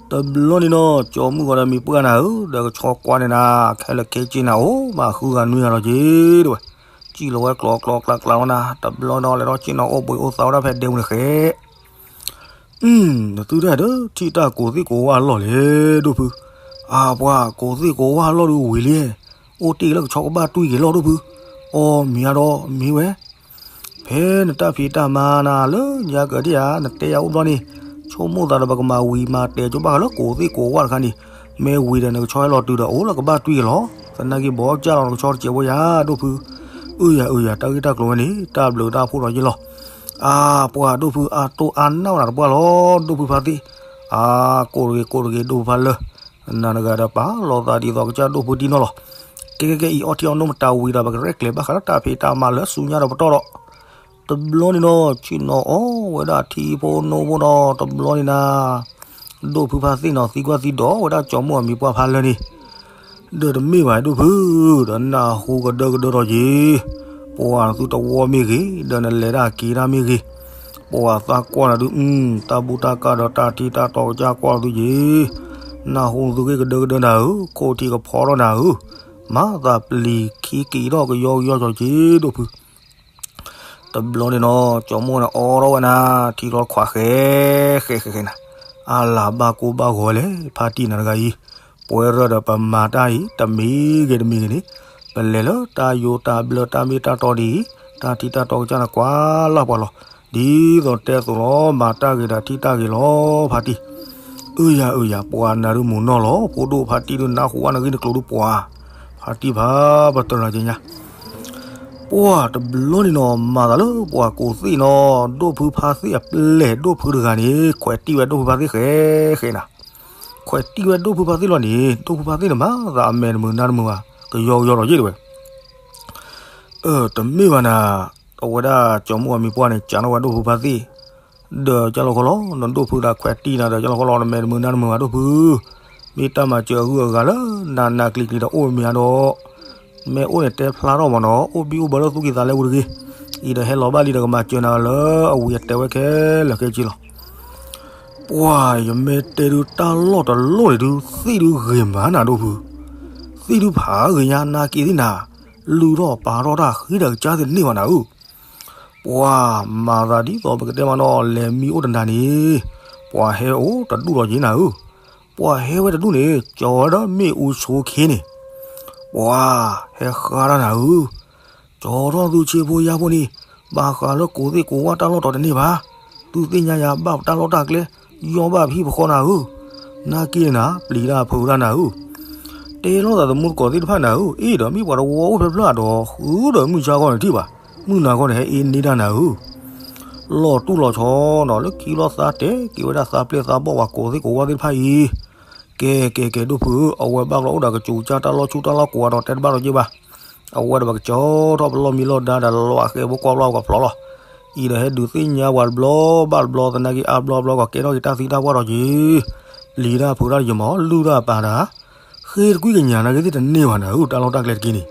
တဘျီန့ၣ်နီၤ ကၠီမုၢ်ဂီၤဒီးမံၤပှၢ်နၤဧၢ, ဒီးကဆီကွၢ်န့ၣ်နၤ ခဲလၢာ်ခဲဆ့နၤအိၣ်မး ဃုဂၤနွံဂၤလီၤက့ၤတဲဝဲ, စံၣ်လီၤဝဲကျီကျီကျါကျါလီၤနၤ, တဘျီဒီးလဲၤထီၣ်ဆ့ၣ်နီၤအိၣ်ဘှံးအိၣ်သါဝဲဒၣ်ဖဲဒဲဝဲန့ၣ်ဃဲ, နသုတၢ်ဒီးထံၣ်တၢ်ကိးသ့ၣ်ကိးဝၢ်လီၢ်လဲၣ် ဒိၣ်ဖု, အါပှၤကိးသ့ၣ်ကိးဝၢ်လီၢ်ဒုးဝံၤလံ, အိၣ်တ့ၢ်လၢကဆီကဘၣ်တွံၢ်က့ၤလီၤ ဒိၣ်ဖု, အီမ့ၤအါဒီးမ့ၢ်ဝဲ ဖဲနတၢ်ဖံးတၢ်မၤနၤလၢညါကဒံဧါ နတဲယၤအိၣ်ဘျီန့ၣ်, ဆိကမိၣ်သးဒီးပကမၤဝံၤမၤတဲာ်ကၠိဘၣ်ဃးလၢကိးသ့ၣ်ကိးဝၢ်တခါန့ၣ်, မ့ၢ်ဝံၤဒီးနကဆီဟဲလီၤတုၤဒီးအိၣ်လၢကဘၣ်တွံၢ်က့ၤလီၤ, သနာ်က့ဘီကၢ်လီၤနကဆီတစဲးဖိယၤ ဒိၣ်ဖု, အၢယၤအၢယၤ တၢ်ဂ့ၢ်တၢ်ကျိၤဝဲန့ၣ် တၢ်ဘျုးတၢ်ဖှိၣ်လီၤယ့ၢ်လီၤ, အါပှၤဒိၣ်ဖုအါတိၢ်အါနီၢ်နၤတပှၢ်လီၤ ဒိၣ်ဖုဖါသ့ၣ်, အါကိးတဂ့ၤကိးတဂ့ၤ ဒိၣ်ဖုဖါလၢ နၤတဂၤဒီးပာ်လီၤသးဒ်သိးကစၢ်ဒိၣ်ဖုဒံနီၢ်လီၤ, ကဲကဲကဲ အံၤအီထံအီနိမတၤဝံၤဒီး ပကရဲၣ်ကျဲၤဘၣ်ဃးလၢတၢ်ဖံးတၢ်မၤလၢဆူညါဒီးပတီၢ်ဒီး, တဘျီန့ၣ်နီၤ ဆ့ၣ်နီၤအီဝဲဒၣ်ထံဖိနိဖိဒီး တဘျီန့ၣ်နၤ ဒိၣ်ဖုဖါသ့ၣ်နီၤ သံကွၢ်သံဒိးဝဲဒၣ်ကၠီမုၢ်အမံၤပှၢ်ဖါလၢာ်န့ၣ်, ဒီးတမ့ၢ်ဘၣ်ဒိၣ်ဖု, ဒီးနၢ်ဟူကဒၢကဒၢထီၣ်က့ၤ, ပှၤနသုတဝီမ့ၢ်ဂ့ၤ, ဒီးနလဲၤတၢ်က့ၤတၢ်မ့ၢ်ဂ့ၤ, ပှၤသးကွၢ်နၤဒုး, တၢ်ဘူၣ်တၢ်ကၢ်ဒီးတၢ်ထံတၢ်တီကစၢ်ကွၢ်သုက့ၤ, နၢ်ဟူနသုဂ့ၢ်ကဒၢကဒၢနၤဧၢ, ခိၣ်ထံးကဖီထီၣ်နၤဧၢ, မၤသးပျံၤခံက့ၤထီၣ်ကယီကယီကီၤက့ၤဒိၣ်ဖု တဘျီန့ၣ်နီၤ ကၠီမိၢ်န့ၣ် အိးထီၣ်ဝဲနၤ ထံကျိခွးဃဲ ဃဲဃဲဃဲနၤ, အလၤဘၣ်ကိၢ်ဘၣ်ဂီၤလဲၣ် ဖါတံၢ်နၤတဂၤအံၤ, ပဝဲရၢၢ်ဒီးပမၤတၢ်အံၤ တမံၤဂ့ၤတမံၤဂ့ၤန့ၣ်, ပလဲၤလၢတၢ်ယိတၢ်ဘျၢတၢ်မ့ၢ်တၢ်တီဒ်အံၤ, တၢ်ထံတၢ်တီကစၢ်န့ၣ် ကွၢ်လၢ်ပှၤလီၤ, ဒ်သိးတဲသိးလီၤ မၤတၢ်ဂ့ၤဒီးထံၣ်တၢ်ဂ့ၤလီၤ ဖါတံၢ် အၢယၤအၢယၤ ပှၤနၤဒုးမုာ်နီၢ်လီၤ ဖိဒိၣ်ဖါတံၢ်ဒုးနၢ်ဟူဝဲနဂ့ၢ်နကျိၤဒုးပှၤ, ဖါတံၢ်ဖါပတြၢၤက့ၤညါ, ပှၤတဘျီန့ၣ်နီၤ မၤသးလၢပှၤကိးသ့ၣ်နီၤ ဒိၣ်ဖုဖါသ့ၣ်အပျဲၢ် ဒိၣ်ဖုတဂၤန့ၣ် ခွဲးတံၢ်ဝဲဒိၣ်ဖုဖါသ့ၣ်ဃဲဃဲနၤ, ခွဲးတံၢ်ဝဲဒိၣ်ဖုဖါသ့ၣ်လီၤန့ၣ် ဒိၣ်ဖုဖါသ့ၣ်န့ၣ် မၤသးအမဲာ်တမုာ်နါတမုာ်ဘၣ် ကယီကယီလီၤယ့ၢ်တဲဝဲ တမ့ၢ်ဘၣ်နၤ, အဝဲဒၣ်ကၠီမိၢ်အမံၤပှၢ်န့ၣ် ကးထီၣ်ဝဲဒိၣ်ဖုဖါသ့ၣ်, ဒီးကၢ်လီၤခီလီၤ နဒိၣ်ဖုဒၣ်ခွဲးတံၢ်နၤဒီး ကၢ်လီၤခီလီၤ နမဲာ်တမုာ်နါတမုာ်ဘၣ်ဒိၣ်ဖု, မ့ၢ်တၢ်မၤစၢၤအဂုၤအဂၤလၢ နးနးကျံၤကျံၤဒီးအိၣ်မ့ၢ်ဧါဒီး, မ့ၢ်အိၣ်န့ၣ်တဲဖျါထီၣ်မးနီၤ အိၣ်ဘံၣ်အိၣ်ဘၢလၢသူၣ်ကံၢ်သးလဲပူၤတဂ့ၤ, အံၤဒီးဟဲလီၤဘၣ်လံဒီးကမၤစၢၤနၤလၢအဝံၤအတဲဝဲခဲလၢာ်ခဲဆ့လီၤ. ပှၤယမ့ၢ်တဲဒုးတၢ်လီၢ်တလီၢ်န့ၣ်ဒုး သ့ၣ်ဒုးဂ့ၤမးနၤဒိၣ်ဖု, သ့ၣ်ဒုးဖးဂ့ၤညါနာ်က့သ့ၣ်နၤ, လုၢ်ထီၣ်ပာ်ထီၣ်တၢ်ဃံတၢ်ကစၢ်သ့ၣ်တန့ၢ်ဘၣ်နၤဧၢ, ပှၤမၤသးဒ်သိးပကတဲမးနီၤ လဲၤမံအိၣ်တနၤန့ၣ်, ပှၤဟဲအိၣ်တဒူၣ်လီၤက့ၤနၤဧၢ, ပှၤဟဲဝဲတဒူၣ်န့ၣ် ကၠီၤဝဲဒီးမ့ၣ်အူဆိခ့န့ၣ်, ပှၤဟဲဃါတၢ်နၤဧၢ ကၠီၤထီၣ်သုဆ့ဖိယါဖိန့ၣ်, ဘၣ်ဃးလၢကိးသ့ၣ်ကိးဝၣ်တၢ်လီၢ်တီၤတန့ၢ်ဘၣ်, သုသ့ၣ်ညါယၤဘၣ်ပတၢ်လီၢ်တၢ်ကျဲ, ယီၢ်ဘၣ်ပဟံၣ်ပဃီနၤဧၢ, နာ်က့န့ၣ်နၤ ပျံၤတၢ်ဖုးတၢ်နၤဧၢ, တဲလိာ်သးသမူသကိးသ့ၣ်တဖၣ်နၤဧၢ, အ့ၣ်ဒီးမ့ၢ်ပှၤတဝီအိၣ်ဖဲဖျၢၣ်အဒီး ဃုဒီးမုၢ်ဆါခီန့ၣ်ထံၣ်ဘၣ်, မုၢ်နၤခီန့ၣ်ဟဲအ့န့ၢ်တၢ်နၤဧၢ လီၤတူၢ်လီၤဆီနီၤ လၢခံလီၤသါတဲာ်က့ၤဝဲဒၣ်သးပျဲၢ်သးဘီၣ်ပှၤကိးသ့ၣ်ကိးဝၣ်သ့ၣ်တဖၣ်အံၤ, ကဲကဲကဲဒိၣ်ဖုဧၢ, အဝဲဘၣ်ကျီအိၣ်ဒီးကစူၤကစၢ်တၢ်လီၢ်ဆူၣ်တၢ်လီၢ်ကိးအဒီးတဲတဘၣ်ဒီးက့ဘၣ်, အဝဲဒီးပကကၠီၤထီၣ်ပလီၢ်မံလီၢ်ဒါဒီးလီၢ်အဃဲဖိကွၢ်ဘျီပကဖျီလီၤ, အံၤဒီးဟဲဒုးသ့ၣ်ညါပှၤတဘျီဘၣ်တဘျီသနာ်က့အါဘျီဘျီ ကကဲထီၣ်က့ၤတၢ်သံတၢ်ပှၢ်ဒီးက့ၤ, ပျံၤတၢ်ဖုးတၢ်ယမၤ လုၢ်တၢ်ပာ်တၢ် ဃ့တကွံကညးနာ်က့သ့ၣ်တန့ၢ်ဘၣ်နၤဧၢ, တၢ်လီၢ်တၢ်ကျဲတက့ၢ်န့ၣ်,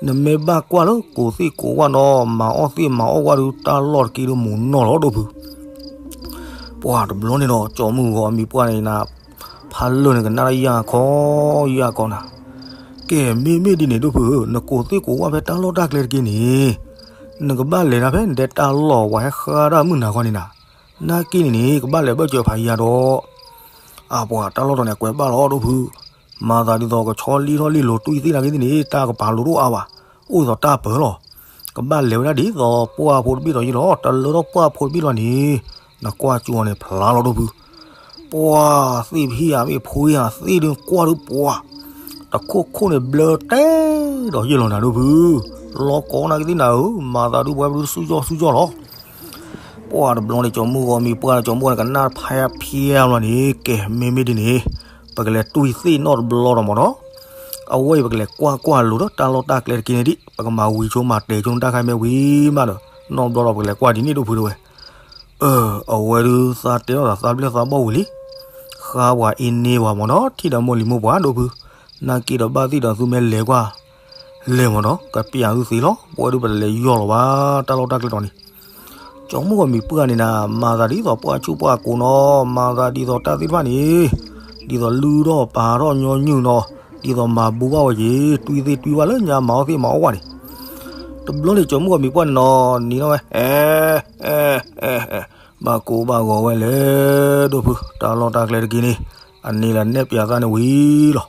နမ့ၢ်ဘၣ်ကွၢ်လၢကိးသ့ၣ်ကိးဝၣ်နီၤ မၤအီၣ်သ့ၣ်မၤအီၣ်ဝၣ်ဒုး တၢ်လီၢ်တက့ၢ်ဒုးမူးနီၢ်လီၤဒိၣ်ဖု ပှၤတဘျီန့ၣ်ဒီး ကၠီမုၢ်ဂီၤအမံၤပှၢ်န့ၣ်နၤ, ဖးလၢာ်န့ၣ် ကနၣ်တၢ်ယၢ်ခီယၢ်ခီနၤ, ကဲမ့မ့ၢ်ဒ်န့ၣ်ဒိၣ်ဖုဧၢ, နကိးသ့ၣ်ကိးဝၣ်ဖဲတၢ်လီၢ်တၢ်ကျဲတက့ၢ်န့ၣ်, နကဘၣ်လဲၤဒၣ်ဖဲနတဲတၢ်လီၢ်ပှၤဟဲဃါတၢ်မုၢ်နၤခီန့ၣ်နၤ, နာ်က့န့ၣ်န့ၣ် ကဘၣ်လဲၤဘၢၣ်စၢၤဖးယံၤဒီး အပှၤတၢ်လီၢ်တီၤန့ၣ် အကွဲးဘၣ်လီၤဒိၣ်ဖု, မၤသးဒ်သိးကဆီလံထီၣ်လံလိၤတွံၢ်သ့ၣ်နာ်က့သ့ၣ်န့ၣ် တၢ်ကပာ်လိၤတအိၣ်အါဘၣ်, အိၣ်ဒ်သိးတၢ်ပၢၤလီၤ, ကဘၣ်လဲၤဝဲဒၣ်ဒ်သိးပှၢ်ဖိတဘ့ၣ်ဒီးယ့ၣ်လီၤ, တလၢထီၣ်ပှၢ်ဖိတဘ့ၣ်လီၤန့ၣ်, နကွၢ်ကၠူအီၤန့ၣ် ဖျါလီၤဒိၣ်ဖု, ပှၤသ့ၣ်ဖံဧါမ့ၢ်ဖိဧါသ့ၣ်ဒုးကွၢ်ဒုးပှၤ, တခိၣ်ခိၣ်န့ၣ်ဘျၢတဲဒီးယ့ၣ်လီၤနၤဒိၣ်ဖု, လီၤကိးနာ်က့သ့ၣ်နၤဧၢ, မၤသးဒုးပှၤပဒုးဆူၣ်ကၠီဆူၣ်ကၠီလီၤ ပှၤတဘျီန့ၣ် ကၠီမုၢ်ဂီၤမံၤပှၢ်န့ၣ် ကၠီမုၢ်ဂီၤန့ၣ် ကနၣ်ဖးဖျါဘျီန့ၣ် ကဲမ့မ့ၢ်ဒ်န့ၣ်, ပကလဲၤတွံၢ်သ့ၣ်နီၣ်တဘျီဒီးမ့ၢ်နီၤ, အဝဲအံၤပကလဲၤကွၢ်ကွၢ်လိၤဒီးတၢ်လီၢ်တၢ်ကျဲတက့ၢ်န့ၣ်ဒံး ပကမၤဝံၤဆိမၤတဲာ်ဆိတၢ်ခါမ့ၢ်ဝံၤမးဒီး နီၣ်ဘျီဒီးပကလဲၤကွၢ်ဒ်န့ၣ်ဒိၣ်ဖုတဝဲ အဝဲဒုးသးတဲထီၣ်သးသးဘျဲၣ်သးဘီၣ်ဝံၤလံ, ဃါပှၤအ့န့ၢ်ပှၤမ့ၢ်နီၤ ထံၣ်ဒီးမိၢ်လံၤမိၢ်ပှၢ်ဒိၣ်ဖု, နာ်က့ဒီးဘၣ်သ့ၣ်ဒီးသုမ့ၢ်လဲၤကွၢ်, လဲၤမ့ၢ်နီၤ ကပျးသုသ့လီၤ, ပဝဲဒုးပတလဲၤယီၢ်လီၤဘၣ် တၢ်လီၢ်တၢ်ကျဲတီၤန့ၣ်, ကၠီမုၢ်ဂီၤမံၤပှၢ်န့ၣ်နၤ မၤသးဒ်သိးပှၢ်ဆူၣ်ပှၢ်ကိးနီၤ, မၤသးဒ်သိးတၢ်သ့ၣ်တဖၣ်န့ၣ်, ဒ်သိးလုၢ်ထီၣ်ပာ်ထီၣ်ညီနုၢ်နီၤ, ဒ်သိးမၤဘူၣ်ဘၣ်ဝဲက့ၤ တွံၢ်သ့ၣ်တွံၢ်ဘၣ်လၢညါမၤအီၣ်သ့ၣ်မၤအီၣ်ဝဲန့ၣ်, တဘျီန့ၣ် ကၠီမုၢ်ဂီၤမံၤပှၢ်န့ၣ်နီၤ နံၤနီၤဝဲ, အဲ, အဲ, အဲ, ဘၣ်ကိၢ်ဘၣ်ဂီၤဝဲလဲၣ် ဒိၣ်ဖု, တၢ်လီၢ်တၢ်ကျဲတက့ၢ်န့ၣ်, အန့ၣ်လၢနဲၣ်ပၠးသးန့ၣ်ဝံၤလီၤ.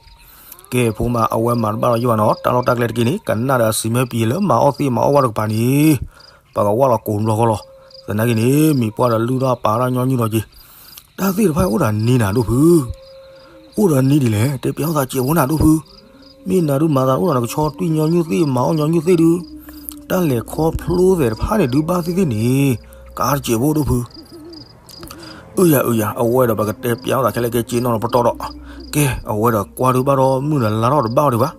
ကဲ ဖိမး အဝဲမၤတဘၣ်လီၤယိၣ်ဘၣ်နီၤ, တၢ်လီၢ်တၢ်ကျဲတက့ၢ်န့ၣ် ကနၣ်ဒီးအစံးမ့ၢ်ပှဲၤလၢမၤအီၣ်သ့ၣ်မၤအီၣ်ဝဲတကပၤန့ၣ်, ပကဝၢ်လီၤကိးဘျီဃီလီၤ. သနာ်က့န့ၣ် မံၤပှၢ်ဒီးလုၢ်ထီၣ်ပာ်ထီၣ်ညီနုၢ်ဒီးက့ၤ တၢ်သ့ၣ်တဖၣ်အိၣ်ဒီးနံၤနၤဒိၣ်ဖု, အိၣ်ဒီးနံၤဒ်လဲၣ် တဲပျးအီၣ်သးစဲးဖိနၤဒိၣ်ဖု, မ့ၢ်နၤဒုးမၤသးအိၣ်ဒီးနကဆီတွံၢ်ညီနုၢ်သ့ၣ် မၤအီၣ်ညီနုၢ်သ့ၣ်ဒုး, တၢ်လဲၤခီဖျိသဲးတဖၣ်န့ၣ်ဒုးဘၣ်သ့ၣ်သ့ၣ်န့ၣ်, ကးတစဲးဖိဒိၣ်ဖု အုယၤအုယၤ အဝဲဒီးပကတဲပျးအီၣ်သးခဲလၢာ်ကဲက့နီၢ်နီၢ်ပတီၢ်ဒီး, ကဲ အဝဲဒီးကွၢ်ဒုးဘၣ်ဒီးမုၢ်ဒီးလါထီၣ်တဘၣ်အီၤဒံးဘၣ်,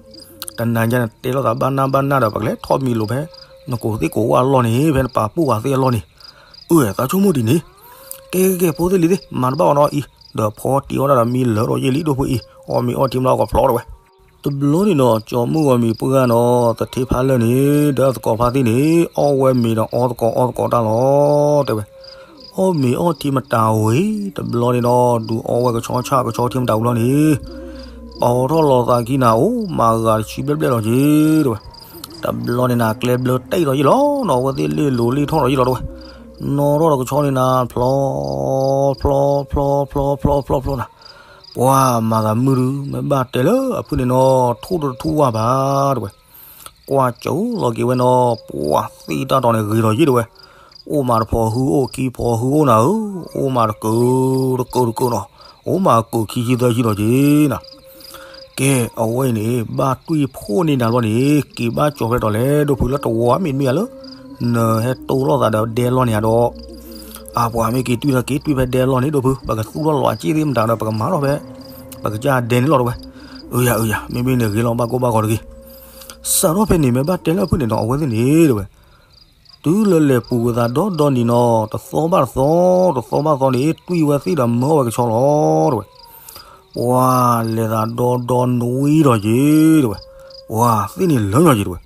တနၤညါန့ၣ်တဲလိာ်သးဘၣ်နၢ်ဘၣ်နၢ်ဒီး ပကလဲၤထီၣ်မံၤလိာ်ဖဲ နကိးသ့ၣ်ကိးဝၣ်အလီၢ်န့ၣ် ဖဲနပာ်ပူၣ်ပာ်သ့ၣ်အလီၢ်န့ၣ်, အုယၤသးဆိကမိၣ်ဒ်န့ၣ်, ကဲကဲကဲ ဖိသ့ၣ်လံၤသ့ၣ် မၤတဘၣ်အီၤနီၤအံၤ, ဒီးဖီတံၢ်အီၣ်ဒၣ်ဒီးမံလၢာ်ဒီးယဲၢ်လံဒိၣ်ဖုအံၤ အီၣ်မ့ၤအီထံမးလီၤကဖျီတဝဲ တဘျီန့ၣ်ဒီး ကၠီမုၢ်ဂီၤမံၤပှၢ်နီၤ သထ့ဖးလၢာ်န့ၣ် ဒီးသကိးဖါသ့ၣ်န့ၣ် အီၣ်ဝဲမ့ၤဒီးအီသကိးအီသကိးတၢ်လီၤ တဲဝဲ, အီၣ်မ့ၤအီထံမတၤဝံၤ တဘျီန့ၣ်ဒီး ဒုးအီဝဲကဆီဆၣ်ကဆီထံမတၤဝံၤလီၤန့ၣ်, ပိာ်ထီၣ်လီၤသးခံနၤ အိၣ်မၤဂၤတဆံဘျဲၣ်ဘျဲၣ်လီၤက့ၤ တဲဝဲ, တဘျီန့ၣ်နၤ ကျဲဘျၢတ့ၢ်လီၤယဲၢ်လီၤနီၤ အဝဲသ့ၣ်လ့ၣ်လိၤလ့ၣ်ထီၣ်လီၤယဲၢ်လီၤတဲဝဲ, နီၣ်ထီၣ်ဒီးကဆီန့ၣ်နၤ ဖျီ ဖျီ ဖျီ ဖျီ ဖျီ ဖျီ ဖျီ ဖျီနၤ ပှၤမၤသးမုာ်ဒုး မ့ၢ်ဘၣ်တဲလၢအဖုၣ်န့ၣ်နီၤ ထူၣ်တထူၣ်ဝၢ်ဘၣ် တဲဝဲ, ကွၢ်ကၠိလီၤက့ၤဝဲနီၤ ပှၤသ့ၣ်တၢ်တီၤန့ၣ်ဂ့ၤထီၣ်ယဲၢ်တဲဝဲ, အိၣ်မးတဖီၣ်ဟုအိၣ်ခံဖီၣ်ဟုအိၣ်နၤဧၢ, အိၣ်မးတကၢၢ်တကၢၢ်တကၢၢ်နီၤ, အိၣ်မးကၢၢ်ခံဆံသၢဆံဒီးက့ၤနၤ ကဲ အဝဲအံၤန့ၣ် ဘၣ်တွံၢ်ဖှိၣ်န့ၢ်နၤဘျီန့ၣ် က့ၤဘၣ်ကၠီၤဖဲတီၤလဲၣ် ဒိၣ်ဖုလၢတဝီမ့ၢ်မ့ၢ်ဧါလၢ နဟဲတိၢ်လိာ်သးဒီးဒဲလီၢ်န့ၣ်ဧါဒီး, အပှၤမ့ၢ်က့ၤတွံၢ်ဒီးက့ၤတွံၢ်ဖဲဒဲလီၢ်န့ၣ် ဒိၣ်ဖု ပကသူၣ်ထီၣ်လီၤအစ့ၣ်သ့ၣ်မတၤဒီး ပကမၤထီၣ်ဖဲ ပကစၢ်ဒဲန့ၣ်လီၤတဲဝဲ, အုယၤအုယၤ မ့မ့ၢ်န့ၣ်ဂ့ၤလီၤဘၣ်ကိၢ်ဘၣ်ဂီၤတဂ့ၤ, စးထီၣ်ဖဲန့ၣ်မ့ၢ်ဘၣ်တဲလၢအဖုၣ်န့ၣ်ဒီး အဝဲသ့ၣ်န့ၣ်တဲဝဲ တုၤလၢလဲၤပူၤကွံာ်သးဒီဒီနံၤနီၤ တသီဘၣ်တသီ တသီဘၣ်သီန့ၣ် တွံၢ်ဝဲသ့ၣ်ဒီးမၢအီၣ်ဝဲကဆီလီၤ တဲဝဲ, ပှၤလဲၤသးဒီဒီနွံဒီးက့ၤ တဲဝဲ, ပှၤသ့ၣ်န့ၣ်လၢာ်ညီက့ၤ တဲဝဲ,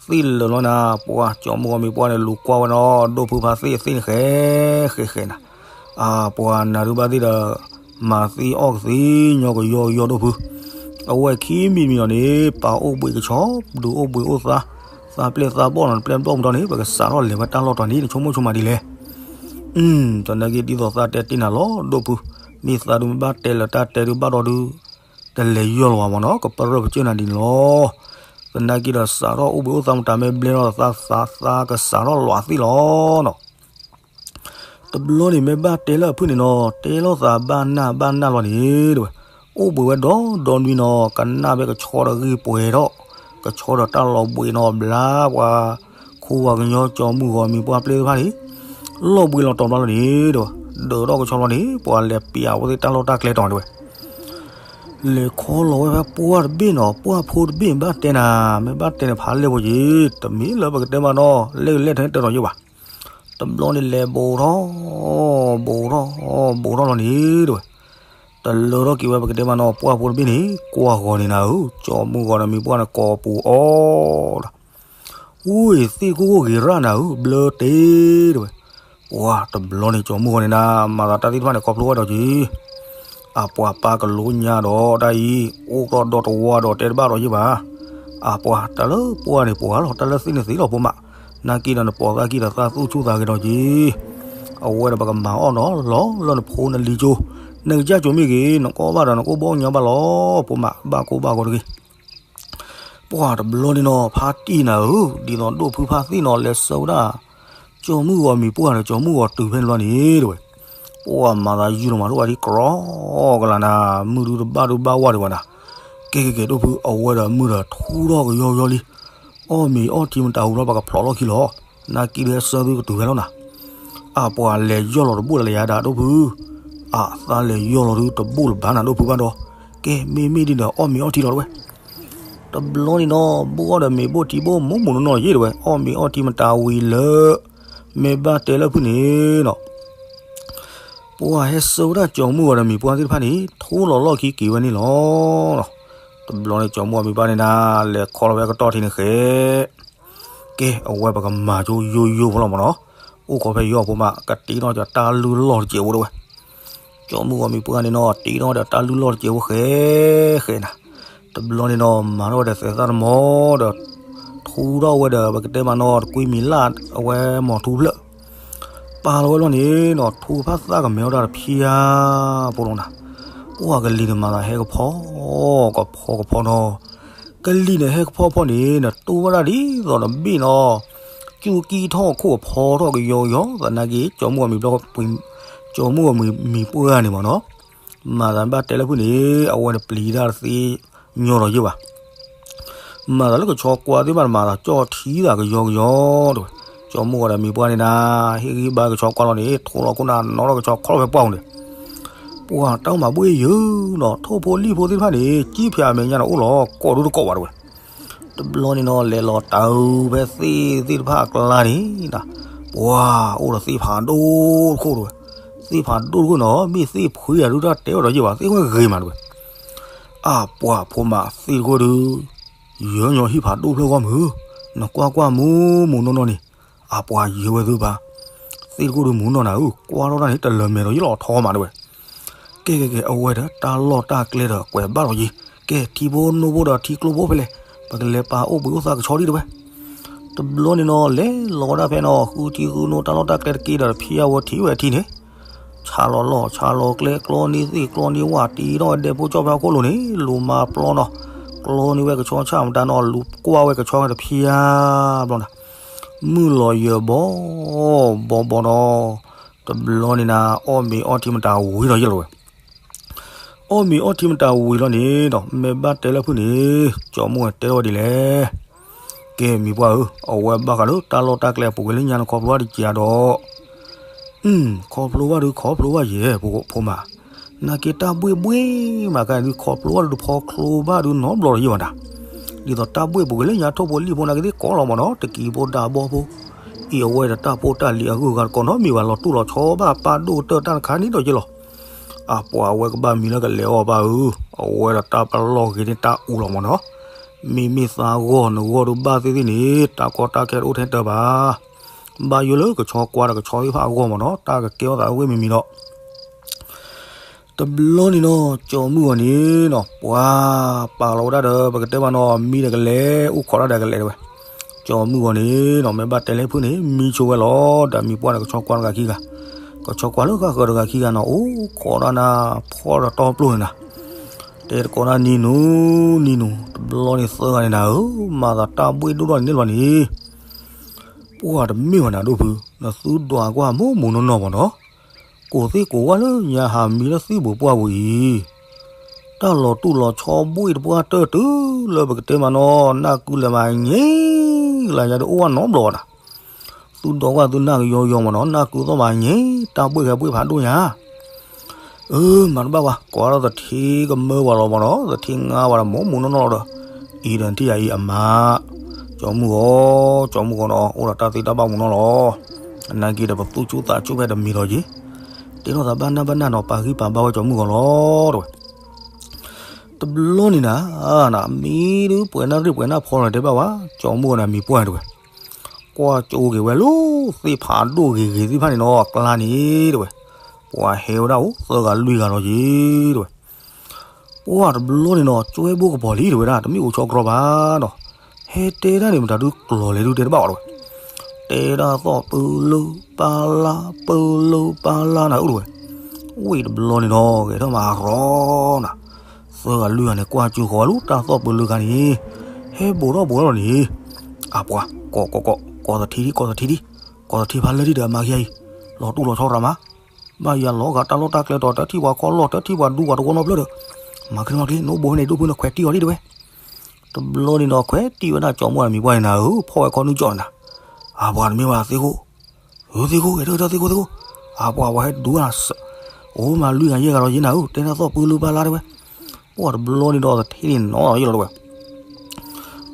သ့ၣ်လၢာ်လီၤနၤ ပှၤကၠီမုၢ်ဂီၤမံၤပှၢ်န့ၣ် လူၤကွၢ်ဝဲနီၤ ဒိၣ်ဖုဖါသ့ၣ်သ့ၣ်န့ၣ်ဃဲ ဃဲဃဲနၤ, အပှၤနၤဒုးဘၣ်သ့ၣ်ဒီး မၤသ့အီၣ်ကသ့ညီကယီကယီဒိၣ်ဖု, အဝဲခံမံၤမံၤဒီးန့ၣ် ပာ်အိၣ်ဘှံးကဆီ ဒုးအိၣ်ဘှံးအိၣ်သါ, သးပျဲၢ်သးဘီၣ်နီၤ တပျဲၢ်ဘီၣ်မတီၤန့ၣ် ပကစးထီၣ်လဲၤဝဲတၢ်လီၢ်တီၤန့ၣ် နဆိကမိၣ်ဆိကမးဒ်လဲၣ်. သနာ်က့ဒ်သိးသးတဲတ့ၢ်နၤလီၤဒိၣ်ဖု, မ့ၢ်သးဒုးမ့ၢ်ဘၣ်တဲလၢတၢ်တဲဒုးဘၣ်ဒီးဒုး တလဲၤယီၢ်လီၤဘၣ်မနီၤ ကပရၢၢ်ပကၢၢ်နၤဒ်န့ၣ်လီၤ. သနာ်က့ဒီးစးထီၣ်အိၣ်ဘှံးအိၣ်သါမတၤမ့ၢ်ဘျဲၣ်ထီၣ်သးသးကစးထီၣ်လီၤအသ့ၣ်လီၤနီၤ. တဘျီန့ၣ်မ့ၢ်ဘၣ်တဲလၢအဖုၣ်န့ၣ်နီၤ တဲလိာ်သးဘၣ်နၢ်ဘၣ်နၢ်လီၤန့ၣ် တဲဝဲ, အိၣ်ဘှံးဝဲဒီဒီနွံနီၤ ကနၣ်ဖဲကဆီဒီးဂံၢ်ပှဲၤထီၣ်, ကဆီဒီးတၢ်လီၤဘှံးနီၤ ဘျါပှၤခိဝၤကညီကၠီမုၢ်ဂီၤမံၤပှၢ်ပျဲၢ်သ့ၣ်တဖၣ်န့ၣ် လီၤဘှံးလီၤတီၤဘျါလီၤန့ၣ် တဲဝဲ, ဒၢးထီၣ်ကဆီလီၤန့ၣ် ပှၤလဲၤပျးဝဲသ့ၣ်တၢ်လီၢ်တၢ်ကျဲတီၤတဲဝဲ လဲၤခီလီၤဝဲဖဲပှၢ်တဘ့ၣ်နီၤ ပှၢ်ဖိတဘ့ၣ်ဘၣ်တဲနၤ မ့ၢ်ဘၣ်တဲန့ၣ်ဖးလဲၢ်ဖိယံၤ တမ့ၢ်လၢပကတဲမးနီၤ လဲၢ်ကလဲၢ်ထဲတၢ်ဒီးယံၤဘၣ်. တဘျီန့ၣ်လဲၤဘိးထီၣ် ဘိးထီၣ် ဘိးထီၣ်လီၤန့ၣ်တဲဝဲ, တလၢထီၣ်က့ၤဝဲပကတဲမးနီၤ ပှၢ်ဖိတဘ့ၣ်န့ၣ် ကွၢ်ဂီၤန့ၣ်နၤဧၢ ကၠီမုၢ်ဂီၤဒီးမံၤပှၢ်န့ၣ်ကိးပူၤအီၤဒီး ဝ့ၢ်သ့ၣ်ခိၣ်ဂ့ၤရၣ်နၤဧၢ ဘျၢတ့တဲဝဲ, ပှၢ်တဘျီန့ၣ်ကၠီမုၢ်ဂီၤန့ၣ်နၤ မၤသးတၢ်သ့ၣ်တဖၣ်န့ၣ်ခီဖျိဝဲဒီးက့ၤ အပှၤပၢ်ကလိညါဒီးတၢ်အံၤ အိၣ်ကီဒီတဝါဒီးတဲတဘၣ်ဒီးယ့ၢ်ဘၣ်. အပှၤတၢ်လၢပှၢ်န့ၣ်ပှၢ်လီၤ တၢ်လၢသ့ၣ်န့ၣ်သ့လီၤဖိမး, နာ်က့ဒီးနပိာ်သးကံၢ်ဒီးသးသူၣ်ဆူၣ်သးဂဲၤဒီးက့ၤ, အဝဲဒီးပကမၤအီၣ်နီၤလီၤလၢနဖိနလံၤကၠိ, နကစၢ်ကၠိမ့ၢ်ဂ့ၤ နကီၢ်ဘၣ်ဒီးနကအိၣ်ဘီညါဘၣ်လီၤ ဖိမး ဘၣ်ကိၢ်ဘၣ်ဂီၤတဂ့ၤ ပှၢ်တဘျီန့ၣ်နီၤ ဖါတံၢ်နၤဧၢ, ဒ်သိးဒိၣ်ဖုဖါသ့ၣ်နီၤ လဲၤဆှၢဝဲဒၣ် ကၠီမုၢ်ဂီၤမံၤပှၢ်ဒီး ကၠီမုၢ်ဂီၤတုၤဖဲန့ၣ်ဘျီန့ၣ် တဲဝဲ, ပှၢ်မၤသးယုၢ်လီၤမးဒိၣ်ဝဲဒ်ကြီကလးနၤ, မုၢ်ဒုတဘၣ်ဒုဘၣ်ဝါဒံးဘၣ်နၤ, ကဲကဲကဲ ဒိၣ်ဖု အဝဲဒီးမုၢ်ဒီးထူထီၣ်ကယီကယီလံ, အီၣ်မ့ၤအီထံမတၤဝံၤလီၤ ပကဖျိးလီၢ်ခံလီၤ, နာ်က့ဒီးဆၢသုကတုၤဖဲလီၤနၤ, အပှၤလဲၤယီၢ်လီၤတဘိၣ်လၢယၤဒၣ်ဒိၣ်ဖု, အသးလဲၤယီၢ်လီၤဒုတဘိၣ်လၢၤဘၣ်နၤဒိၣ်ဖုဘၣ်ဒီး, ကဲမ့မ့ၢ်ဒ်ဒီးအီၣ်မ့ၤအီထံလီၤတဝဲ တဘျီန့ၣ်နီၤ ဘိၣ်အီၣ်ဒီးမ့ၤဘိၣ်ထံဘိၣ်မိၢ်မိၢ်နီၢ်နီၢ်ယ့ၢ်တဲဝဲ အီၣ်မ့ၤအီထံမတၤဝံၤလၢ မ့ၢ်ဘၣ်တဲလၢဖုၣ်န့ၣ်နီၤ, ပှၤဟဲဆှၢဝဲဒၣ်ကၠီမုၢ်ဂီၤဒီးမံၤပှၢ်သ့ၣ်တဖၣ်န့ၣ် ထူလီၤလီၢ်ခံက့ၤဝဲန့ၣ်လီၤ. တဘျီန့ၣ်ကၠီမုၢ်ဂီၤမံၤပှၢ်န့ၣ်နၤ လဲၤခီလီၤဖဲကတီၢ်ထံန့ၣ်ဃဲ ကဲ အဝဲပကမၤကၠိယိယိဖိလီၤမးနီၤ, အိၣ်ခိးဖဲယီၤဖိမး ကတ့ထီၣ်ကၠီတၢ်လုၢ်လီၢ်တစဲးဖိတဝဲ, ကၠီမုၢ်ဂီၤမံၤပှၢ်န့ၣ်နီၤ တ့ထီၣ်ဒီးတၢ်လုၢ်လီၢ်တစဲးဖိဃဲဃဲနၤ, တဘျီန့ၣ်နီၤ မၤထီၣ်ဝဲဒီးသဲးသၣ်တမီၤဒီး ထူထီၣ်ဝဲဒီးပကတဲမးနီၤ တကွံမံၤလၢ်အဝဲမီၤထူဖျၢၣ် ပာ်လီၤဝဲလီၤန့ၣ်နီၤ ထူကဖၣ်သၣ်ကမဲထီၣ်တၢ်တဖၠါဖိလီၤနၤ, ပှၤကလံၤန့ၣ်မၤသးဟဲကဖီ ကဖီကဖီနီၤ, ကလံၤန့ၣ်ဟဲကဖီဖီန့ၣ် နတိၢ်ဝဲဒၣ်ဒ်သိးနဘ့ၣ်နီၤ, ကၠူကံၢ်ထီၣ်ခိၣ်ကဖီထီၣ်ကယီကယီ သနာ်က့ ကၠီမုၢ်ဂီၤမံၤပှၢ် ကၠီမုၢ်ဂီၤမံၤပှၢ်န့ၣ်မးနီၤ, မၤသးဘၣ်တဲလၢဖုၣ်န့ၣ် အဝဲန့ၣ်ပျံၤတၢ်တသ့ညီဒီးယ့ၢ်ဘၣ် မၤသးလၢကဆီကွၢ်သ့ၣ်တဖၣ်မၤသးကၠီထံသးကယီကယီတဲဝဲ, ကၠီမုၢ်ဂီၤဒီးမံၤပှၢ်န့ၣ်နၤ ဟ့ၣ်ဂံၢ်ဘါကဆီကွၢ်လီၤန့ၣ် ထူလီၤခိၣ်နၤနီၤထီၣ်ကဆီခီလီၤဖဲပှၢ်ပူၤန့ၣ်, ပှၤတၢ်အိၣ်မၤဘှ့ၣ်ယုာ်နီၤ ထိၣ်ဖိလံၣ်ဖိသ့ၣ်တဖၣ်န့ၣ် ကံၢ်ဖၠးအမဲာ်ညါန့ၣ်အိၣ်လီၤကိးဒူတကိးဘၣ်တဲဝဲ တဘျီန့ၣ်နီၤ လဲၤလီၤတၢ်ဖဲသ့ၣ်သ့ၣ်တဖၣ်အကျါန့ၣ်, ပှၤအိၣ်ဒီးသ့ၣ်ဖးဒိၣ်တခိၣ်တဲဝဲ, သ့ၣ်ဖးဒိၣ်တခိၣ်နီၤ မ့ၢ်သ့ၣ်ဖှံတၢ်ဒုတၢ်တဲဝဲဒီးယ့ၢ်ဘၣ် သ့ၣ်ဝဲဂ့ၤမးတဲဝဲ, အပှၤဖိမးသ့ၣ်တခိၣ်ဒု ယၢၤညီဟံၣ်ဖးဒိၣ်ဖျၢၣ်ဂီၢ်မုၢ်, နကွၢ်ကွၢ်မူမူနီၢ်နီၢ်န့ၣ်, အပှၤယၢၤဝဲသုဘၣ်, သ့ၣ်တခိၣ်ဒုမူနီၢ်နၤဧၢ ကွၢ်ထီၣ်တၢ်န့ၣ် တလၢၤမဲာ်ဒီးယ့ၢ်လီၤထီမးတဲဝဲ ကဲကဲကဲ အဝဲဒီးတၢ်လီၢ်တၢ်ကျဲဒီးကွဲးဘၣ်လီၤယံၤ, ကဲထံဖိနိဖိဒီးထံကျိဖိဖဲလဲၣ်, ပကလဲၤပာ်အိၣ်ဘှံးအိၣ်သါကဆီဒံးတဲဝဲ, တဘျီန့ၣ်နီၤ လဲၤလီၤဝဲဒၣ်ဖဲနီၤ ဃုထံဃုနိတၢ်လီၢ်တၢ်ကျဲတက့ၢ်ဒီးတဖၠါဝဲထံၣ်ဝဲထံၣ်န့ၣ်, ဆါလီၤလီၢ်ဆါလီၤကျဲ ကျီန့ၢ်သ့ၣ်ကျီန့ၢ်ဝၣ် တ့ထီၣ်ဝဲဒဲဖိကၠီၣ်ဖဲဟီၣ်ခိၣ်လိၤန့ၣ် လူၤမၤပျီနီၤ, ကျီန့ၢ်ဝဲကဆီဆၣ်မတၤနီၤ လူၤကွၢ်ဝဲကဆီတဖၠါဘျီနၤ, မုၢ်လီၤယၢၤဘီဘီဘီနီၤ, တဘျီန့ၣ်နၤ အီၣ်မ့ၤအီထံမတၤဝံၤဒီးယ့ၢ်လီၤဝဲ အီၣ်မ့ၤအီထံမတၤဝံၤလီၤန့ၣ်ဒီး မ့ၢ်ဘၣ်တဲလၢဖုၣ်န့ၣ် ကၠီမုၢ်ဝဲတဲထီၣ်ဝဲဒ်လဲၣ်, ကဲမံၤပှၢ်ဧၢ, အဝဲဘၣ်ဃးလၢတၢ်လီၢ်တၢ်ကျဲအပူၤကွံာ်လၢညါနခီဖျိဘၣ်တက့ၢ်ဒီး, ခီဖျိဘၣ်ဒုးခီဖျိဘၣ်ယဲၢ် ဖိမး, နာ်က့တၢ်ဘှ့ၣ်ဘှ့ၣ်မးကဒုးခီဖျိဘၣ်ဒုးတဖီချိဘၣ်ဒုးနီတဘျီဒီးယ့ၢ်ဘၣ်ဒၣ်, ဒ်သိးတၢ်ဘှ့ၣ်ပူၤကွံာ်လၢညါထိၣ်ဖိလံၣ်ဖိနာ်က့သ့ၣ်ကိးလီၤမးနီၤ တကံၤဖိဒၣ်ဘီဖိ, အံၤအဝဲဒီးတၢ်ဖိတၢ်လံၤအဂုၤအဂၤတကိးနီတမံၤဘၣ် လီၤတူၢ်လီၤဆီဘၣ်ပာ်ဒိၣ်ကတၢၢ်တၢ်တခါန့ၣ်ဒီးယ့ၢ်လီၤ အပှၤအဝဲကဘၣ်မံၤလၢကလဲၤအီၣ်ဘၣ်ဧၢ, အဝဲဒီးတၢ်ပလီၢ်ဂ့ၤန့ၢ်တၢ်အူလီၤမးနီၤ, မ့မ့ၢ်သးဂီၢ်နဂီၢ်ဒုးဘၣ်သ့ၣ်သ့ၣ်န့ၣ် တၢ်ကီတၢ်ခဲတအိၣ်ထဲတၢ်ဘၣ်, ဘၣ်ယိၣ်လၢကဆီကွၢ်ဒီးကဆီသ့ၣ်တဖၣ်အဂီၢ်မးနီၤ တၢ်ကကဲထီၣ်သးဝ့ၢ်မံၤမံၤဒီး တဘျီန့ၣ်နီၤ ကၠီမုၢ်ဂီၤန့ၣ်နီၤ ပှၤပာ်လီၤဝဲဒၣ်ဒီး ပကတဲမးနီၤ မံဒီးကလဲၤ အိၣ်ခိးတၢ်ဒီးကလဲၤတဝဲ. ကၠီမုၢ်ဂီၤန့ၣ်နီၤ မ့ၢ်ဘၣ်တဲလၢဖုၣ်န့ၣ် မံဆိဝဲလီၤ. ဒီးမံၤပှၢ်န့ၣ် ကဆီကွၢ်တဂၤခံဂၤ, ကဆီကွၢ်လၢဃၣ်ဃၢၤတဂၤခံဂၤနီၤ အိၣ်ခိးဒၣ်နၤ ဖီၣ်ဒီးတီပျိၢ်န့ၣ်နၤ တဲတကိးဒၣ်နံၤနူၤ နံၤနူၤ တဘျီန့ၣ်သၢဂၤန့ၣ်နၤဧၢ, မၤသးတၢ်ဘှ့ၣ်ဒိၣ်ထီၣ်န့ၣ်လီၤန့ၣ် ပှၢ်တမ့ၢ်ဘၣ်နၤဒိၣ်ဖု, နသုဒွးကွၢ်မိၢ်မိၢ်နီၢ်နီၢ်မးနီၤ, ကိးသ့ၣ်ကိးဝၣ်လၢညါဟးမံလၢသံၣ်ပူၤပှၢ်ပူၤအံၤ, တၢ်လီၤတူၢ်လီၤဆီဘှ့ၣ်တပှၢ်တၢၢ်တုၤလၢပကတဲမးနီၤ နၢ်ကုလၢမၤညဲ လၢယၤဒုးအိၣ်ဝဲနီတဘျီဘၣ်နၤ သုဒီးကွၢ်သုနၢ်ကယီယီမးနီၤ နၢ်ကုသီၣ်မၤညဲ တၢ်ဘှ့ၣ်ကဲဘှ့ၣ်ဖးဒိၣ်ညါ. အၢ မၤတဘၣ်ဘၣ် ကွၢ်ဒီးသထ့ကမၢပှၤလီၤမးနီၤ သထ့ငါပှၤဒီးမိၢ်မိၢ်နီၢ်နီၢ်လီၤဒီး အံၤဒီးထံၣ်ယၤအံၤအမါ ကၠီမုၢ်ဂီၤ ကၠီမုၢ်ဂီၤနီၤ အိၣ်ဒီးတၢ်သ့တၢ်ဘၣ်မူနီၢ်လီၤ. နာ်က့ဒီးပသူၣ်ဆူၣ်သးဆူၣ်ဖဲတမံၤဒီးက့ၤ တဲထီၣ်သးဘၣ်နၢ်ဘၣ်နၢ်နီၤ ပာ်ဂံၢ်ပာ်ဘါဝဲကၠီမုၢ်ဂီၤလီၤတဝဲ. တဘျီန့ၣ်နၤ နမံဒုးပှဲၤနၢ်ရ့ၣ်ပှဲၤနၢ်ဖီလီၤတဲဘၣ်ဝဲ ကၠီမုၢ်ဂီၤန့ၣ်မံၤပှၢ်တဝဲ ကွၢ်ကၠိက့ၤဝဲလၢသ့ၣ်ဖးဒိၣ်ဂ့ၤဂ့ၤသ့ၣ်တဖၣ်န့ၣ်နီၤ အကျါန့ၣ်တဝဲ ပှၤဟဲဝဲဒၣ်အိၣ်သၢဂၤလွံၢ်ဂၤလီၤက့ၤတဝဲ. ပှၢ်တဘျီန့ၣ်နီၤ ကၠွဲဘိကပီၤလံတဝဲဒၣ် တမ့ၢ်အိၣ်ဆီကြီဘၣ်နီၤ ဟဲတဲဒၣ်န့ၣ် မတၤဒုးကျီၤလဲၤဒုးတဲတဘၣ်အီၤတဝဲ တဲဒၣ်သီၣ်ပၢလၢပၢလၢပၢလၢနၤအိၣ်တဝဲ. ဝံၤတဘျီန့ၣ်နီၤ ဂဲၤထၢၣ်မၤရီနၤ သၢဂၤလွံၢ်ဂၤန့ၣ် ကွၢ်ကၠိဃီၤဝဲလၢတၢ်သီၣ်ပၢလၢခါန့ၣ် ဟဲဘူးထီၣ်ဘူးထီၣ်လီၤန့ၣ် အပှၤ ကိးကိးကိး ကိးသထ့ဒံ ကိးသထ့ဒံ ကိးသထ့ဖးလၢဒံဒီးအမါခံဂၤအံၤ လီၤတူၢ်လီၤဆီရၤမး ဘၣ်ယၤလီၤဂာ်တၢ်လီၢ်တၢ်ကျဲတီၤ တထံၣ်ပှၤခီလီၢ် တထံၣ်ပှၤဒူပှၤတဝီနီတဖျၢၣ်ဒီး မၤချ့မၤချ့ နအိၣ်ဘူးဖဲန့ၣ် ဒိၣ်ဖုနခွဲးတံၢ်အီၤဒံတဝဲ. တဘျီန့ၣ်ဒီးခွဲးတံၢ်ဝဲဒၣ်ကၠီမုၢ်ဂီၤမံၤပှၢ်န့ၣ်နၤဧၢ ဖီၣ်ဝဲခီနုၢ်ကၠီၣ်န့ၣ်နၤ အပှၤတမ့ၢ်ဘၣ်သ့ၣ်ခိၣ် ဧၢသ့ၣ်ခိၣ် ဂဲၤထၢၣ်ထၢၣ်သ့ၣ်ခိၣ်သ့ၣ်ခိၣ် အပှၤပှၤဟဲဒူဝဲနၤ အိၣ်မၤလွံၢ်ဂၤယဲၢ်ဂၤလီၤယဲၢ်နၤဧၢ တဲနၤသီၣ်ပၢလၢပၢလၢတဝဲ. ပှၢ်တဘျီန့ၣ်ဒီးသထ့န့ၣ်နီၤလီၤယဲၢ်လီၤတဝဲ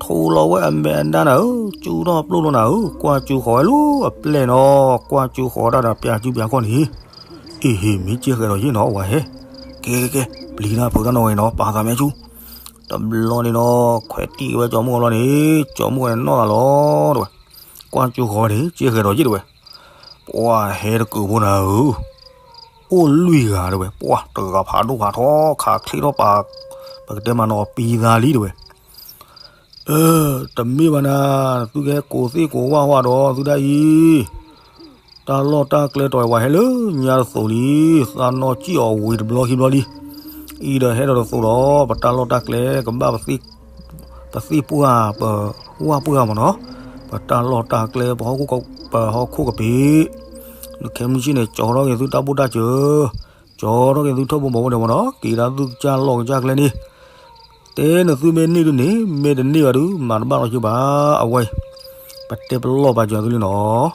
ထိလီၤဝဲအမဲာ်အဒါနၤဧၢ ကၠူထီၣ်ပျိၢ်လိာ်နၤဧၢ ကွၢ်ကၠူဃီၤဝဲလၢအပျဲၢ်နီၤ ကွၢ်ကၠူဃီၤဝဲဒၣ်ဒီးပျၢ်ကၠူပျၢ်ခီၣ်န့ၣ် အ့ဟ့ၣ် မ့ၢ်ကဲဃဲၤဒီးယဲၢ်နီၤ ဝဲဟဲ ကဲကဲကဲ ပျံၤတၢ်ဖုးတၢ်နီၣ်ဂံၢ်နီၤ ပာ်သးမဲာ်ဆူၣ် တဘျီန့ၣ်ဒီး ခွဲးတံၢ်ဝဲကၠီမုၢ်ဂီၤလီၤန့ၣ် ကၠီမုၢ်ဂီၤန့ၣ်နီၣ်သးလီၤတဝဲ ကွၢ်ကၠူဃီၤန့ၣ် ကဲဃဲၤဒီးယဲၢ်တဝဲ ပှၢ်ဟဲတကုးဖိနၤဧၢ အိၣ်လွံၢ်ဂၤတဝဲ ပှၢ်တဂၤဖးဒိၣ်ဖးထီ ခးချ့ထီၣ်ပာ် ပကတဲမးနီၤ ပံသးလံတဝဲ အၢ တမ့ၢ်ဘၣ်နၤ သုကဟဲကိးသ့ၣ်ကိးဝၣ်ဝဲဒီးသုဒၣ်အံၤ တၢ်လီၢ်တၢ်ကျဲတီၤဝဲဟဲလၢညါတသိးလံ သးနီၣ်စံၣ်အီၤဝံၤတဘျီခံဘျီလံ အံၤဒီးဟဲဒီးတသိးဒီး ပတၢ်လီၢ်တၢ်ကျဲကဘၣ် ပသ့ၣ်ပှၢ်ပဝၣ်ပှၢ်မးနီၤ ပတၢ်လီၢ်တၢ်ကျဲ ပဟီၣ်ခိၣ်ကပ့ၤ နခဲမုၢ်ဆ့ၣ်န့ၣ် ကၠီထီၣ်က့ၤသုတၢ်ဘိၣ်တၢ်စၢၤ ကၠီထီၣ်က့ၤသုထၢၣ်ဘိမီၢ်ဘိဒဲးမးနီၤ က့ၤဒၣ်သုကစၢ်လီၢ်ကစၢ်ကျဲန့ၣ် တဲနသုမ့ၢ်န့ၢ်ဒုန့ၣ် မ့ၢ်တန့ၢ်ဘၣ်ဒု မၤတဘၣ်လီၤက့ၤဘၣ် အဝဲအံၤ ပတဲပလီၢ်ပာ်စၢၤသုလံနီၤ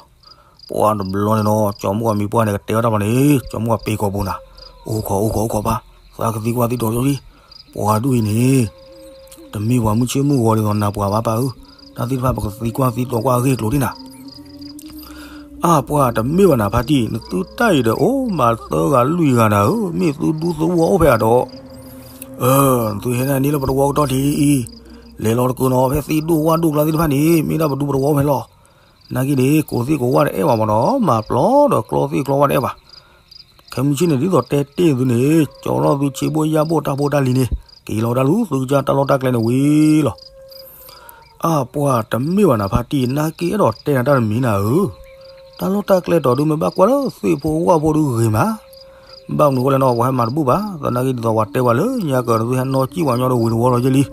ပှၢ်တဘျီန့ၣ်နီၤ ကၠီမုၢ်ဂီၤမံၤပှၢ်န့ၣ် ကတဲဝဲတၢ်ဘၣ်န့ၣ် ကၠီမုၢ်ဂီၤပ့ၤကိာ်ပူၤနၤ အိၣ်ခိးအိၣ်ခိးအိၣ်ခိးပၢ် သးကသံကွၢ်သံဒိးဒိးလံ ပှၤဒူၣ်အံၤန့ၣ် တမ့ၢ်ပှၤမုၢ်ဆ့ၣ်မုၢ်ဂီၤဒ်သိးနၤပှၤဘၣ်ပၢ်ဧၢ တၢ်သ့ၣ်တဖၣ်ပကသံကွၢ်သံဒိးကွၢ်အဂ့ၢ်အကျိၤဒ်နၤ အၢ ပှၢ်တမ့ၢ်ဘၣ်နၤဖါတံၢ် နသုတၢ်အံၤဒီးအိၣ်မးသၢဂၤလွံၢ်ဂၤနၤဧၢ မ့ၢ်သုဒူသဝီအိၣ်ဖဲအံၤဒီး အၢ နသုဟဲဒၣ်န့ၣ်လၢပတဝီကတီၢ်ထံးအံၤ လဲၤလီၤတကုးနီၤ ဖဲသံဒိၣ်ဝၣ်ဒိၣ်ကျါသ့ၣ်တဖၣ်န့ၣ် မ့ၢ်ဒၣ်ပဒူပတဝီအိၣ်ဖဲလီၤ နာ်က့န့ၣ် ကိးသ့ၣ်ကိးဝၣ်တအဲၣ်ဘၣ်မးနီၤ မၤပျီဒီးကျီသ့ၣ်ကျီဝၣ်တအဲၣ်ဘၣ် ခဲမုၢ်ဆ့ၣ်န့ၣ် ဒ်သိးတဲတ့ၢ်သုန့ၣ် ကၠီထီၣ်သုဆ့ဘိၣ်ယၣ်ဘိၣ်တၢ်ဖိတၢ်လံၤန့ၣ် က့ၤလီၤဝဲဒၣ်လၢသုကစၢ်တၢ်လီၢ်တၢ်ကျဲန့ၣ်ဝံၤလီၤ အၢ ပှၢ်တမ့ၢ်ဘၣ်နၤဖါတံၢ် နာ်က့အဲၣ်ဒိးတဲနၤတၢ်တမံၤနၤဧၢ, တၢ်လီၢ်တၢ်ကျဲတီၤဒုမ့ၢ်ဘၣ်ကွၢ်လၢသ့ၣ်ဖိဝၣ်ဖိဒုဂ့ၤမး, ဘၣ်မနုၤဃိလဲၣ်နီၤ ပှၤဟဲမၤတဘူၣ်ဘၣ်, သနာ်က့ဒ်သိးပှၤတဲပှၤလၢညါကၢၤ နသုဟဲနီၣ်စံၣ်ပှၤညီဒီးဝံၤတဝီလီၤယဲၢ်လံ,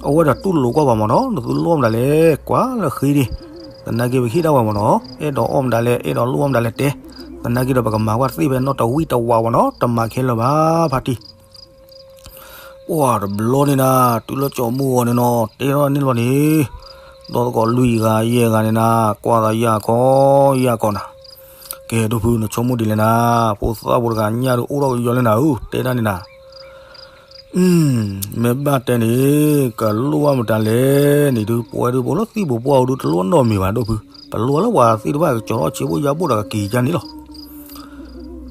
အဝဲဒၣ်တူၢ်လိာ်ကွၢ်ပှၤမးနီၤ နသုလိၣ်မတၤလဲၣ် ကွၢ်လၢဃ့န့ၣ်, သနာ်က့ပဟ့ၣ်ဒၣ်ဝဲမးနီၤ အဲၣ်ဒိးအီၣ်မတၤလဲၣ် အဲၣ်ဒိးလိၣ်အီၣ်မတၤလဲၣ်တဲ, သနာ်က့ဒီးပကမၤကွၢ်သ့ၣ်ဖဲနီၣ်တဝံၣ်တဝးဝဲနီၤ တမၤခဲလၢာ်ဘၣ်ဖါတံၢ် ပှၢ်တဘျီန့ၣ်နၤ တုၤလၢကၠီမူဂီၤန့ၣ်နီၤ တဲထီၣ်န့ၣ်လီၤန့ၣ်, ဒီသကိးလွံၢ်ဂၤယဲၢ်ဂၤန့ၣ်နၤ ကွၢ်သးယၢ်ကီယၢ်ကီနၤ, ကဲဒိၣ်ဖု နဆိကမိၣ်ဒ်လဲၣ်နၤ, ဖိသၣ်ဖိတဂၤညၣ်ဒုးအိၣ်ထီၣ်ကယီလၢနၤဧၢ တဲဒၣ်န့ၣ်နၤ မ့ၢ်ဘၣ်တဲန့ၣ် ကလိၣ်ဘၣ်မတၤလဲၣ်န့ၣ်ဒုး ပဝဲဒုး ပအိၣ်လၢသံၣ်ပူၤပှၢ်ပူၤဒုး တလိၣ်နီတမံၤဘၣ်ဒိၣ်ဖု, ပလိၣ်လၢပှၤသ့ၣ်တဖၣ်ကကၠီထီၣ်ဆံးဖိယာ်ဖိဒီးကက့ၤကါန့ၣ်လီၤ.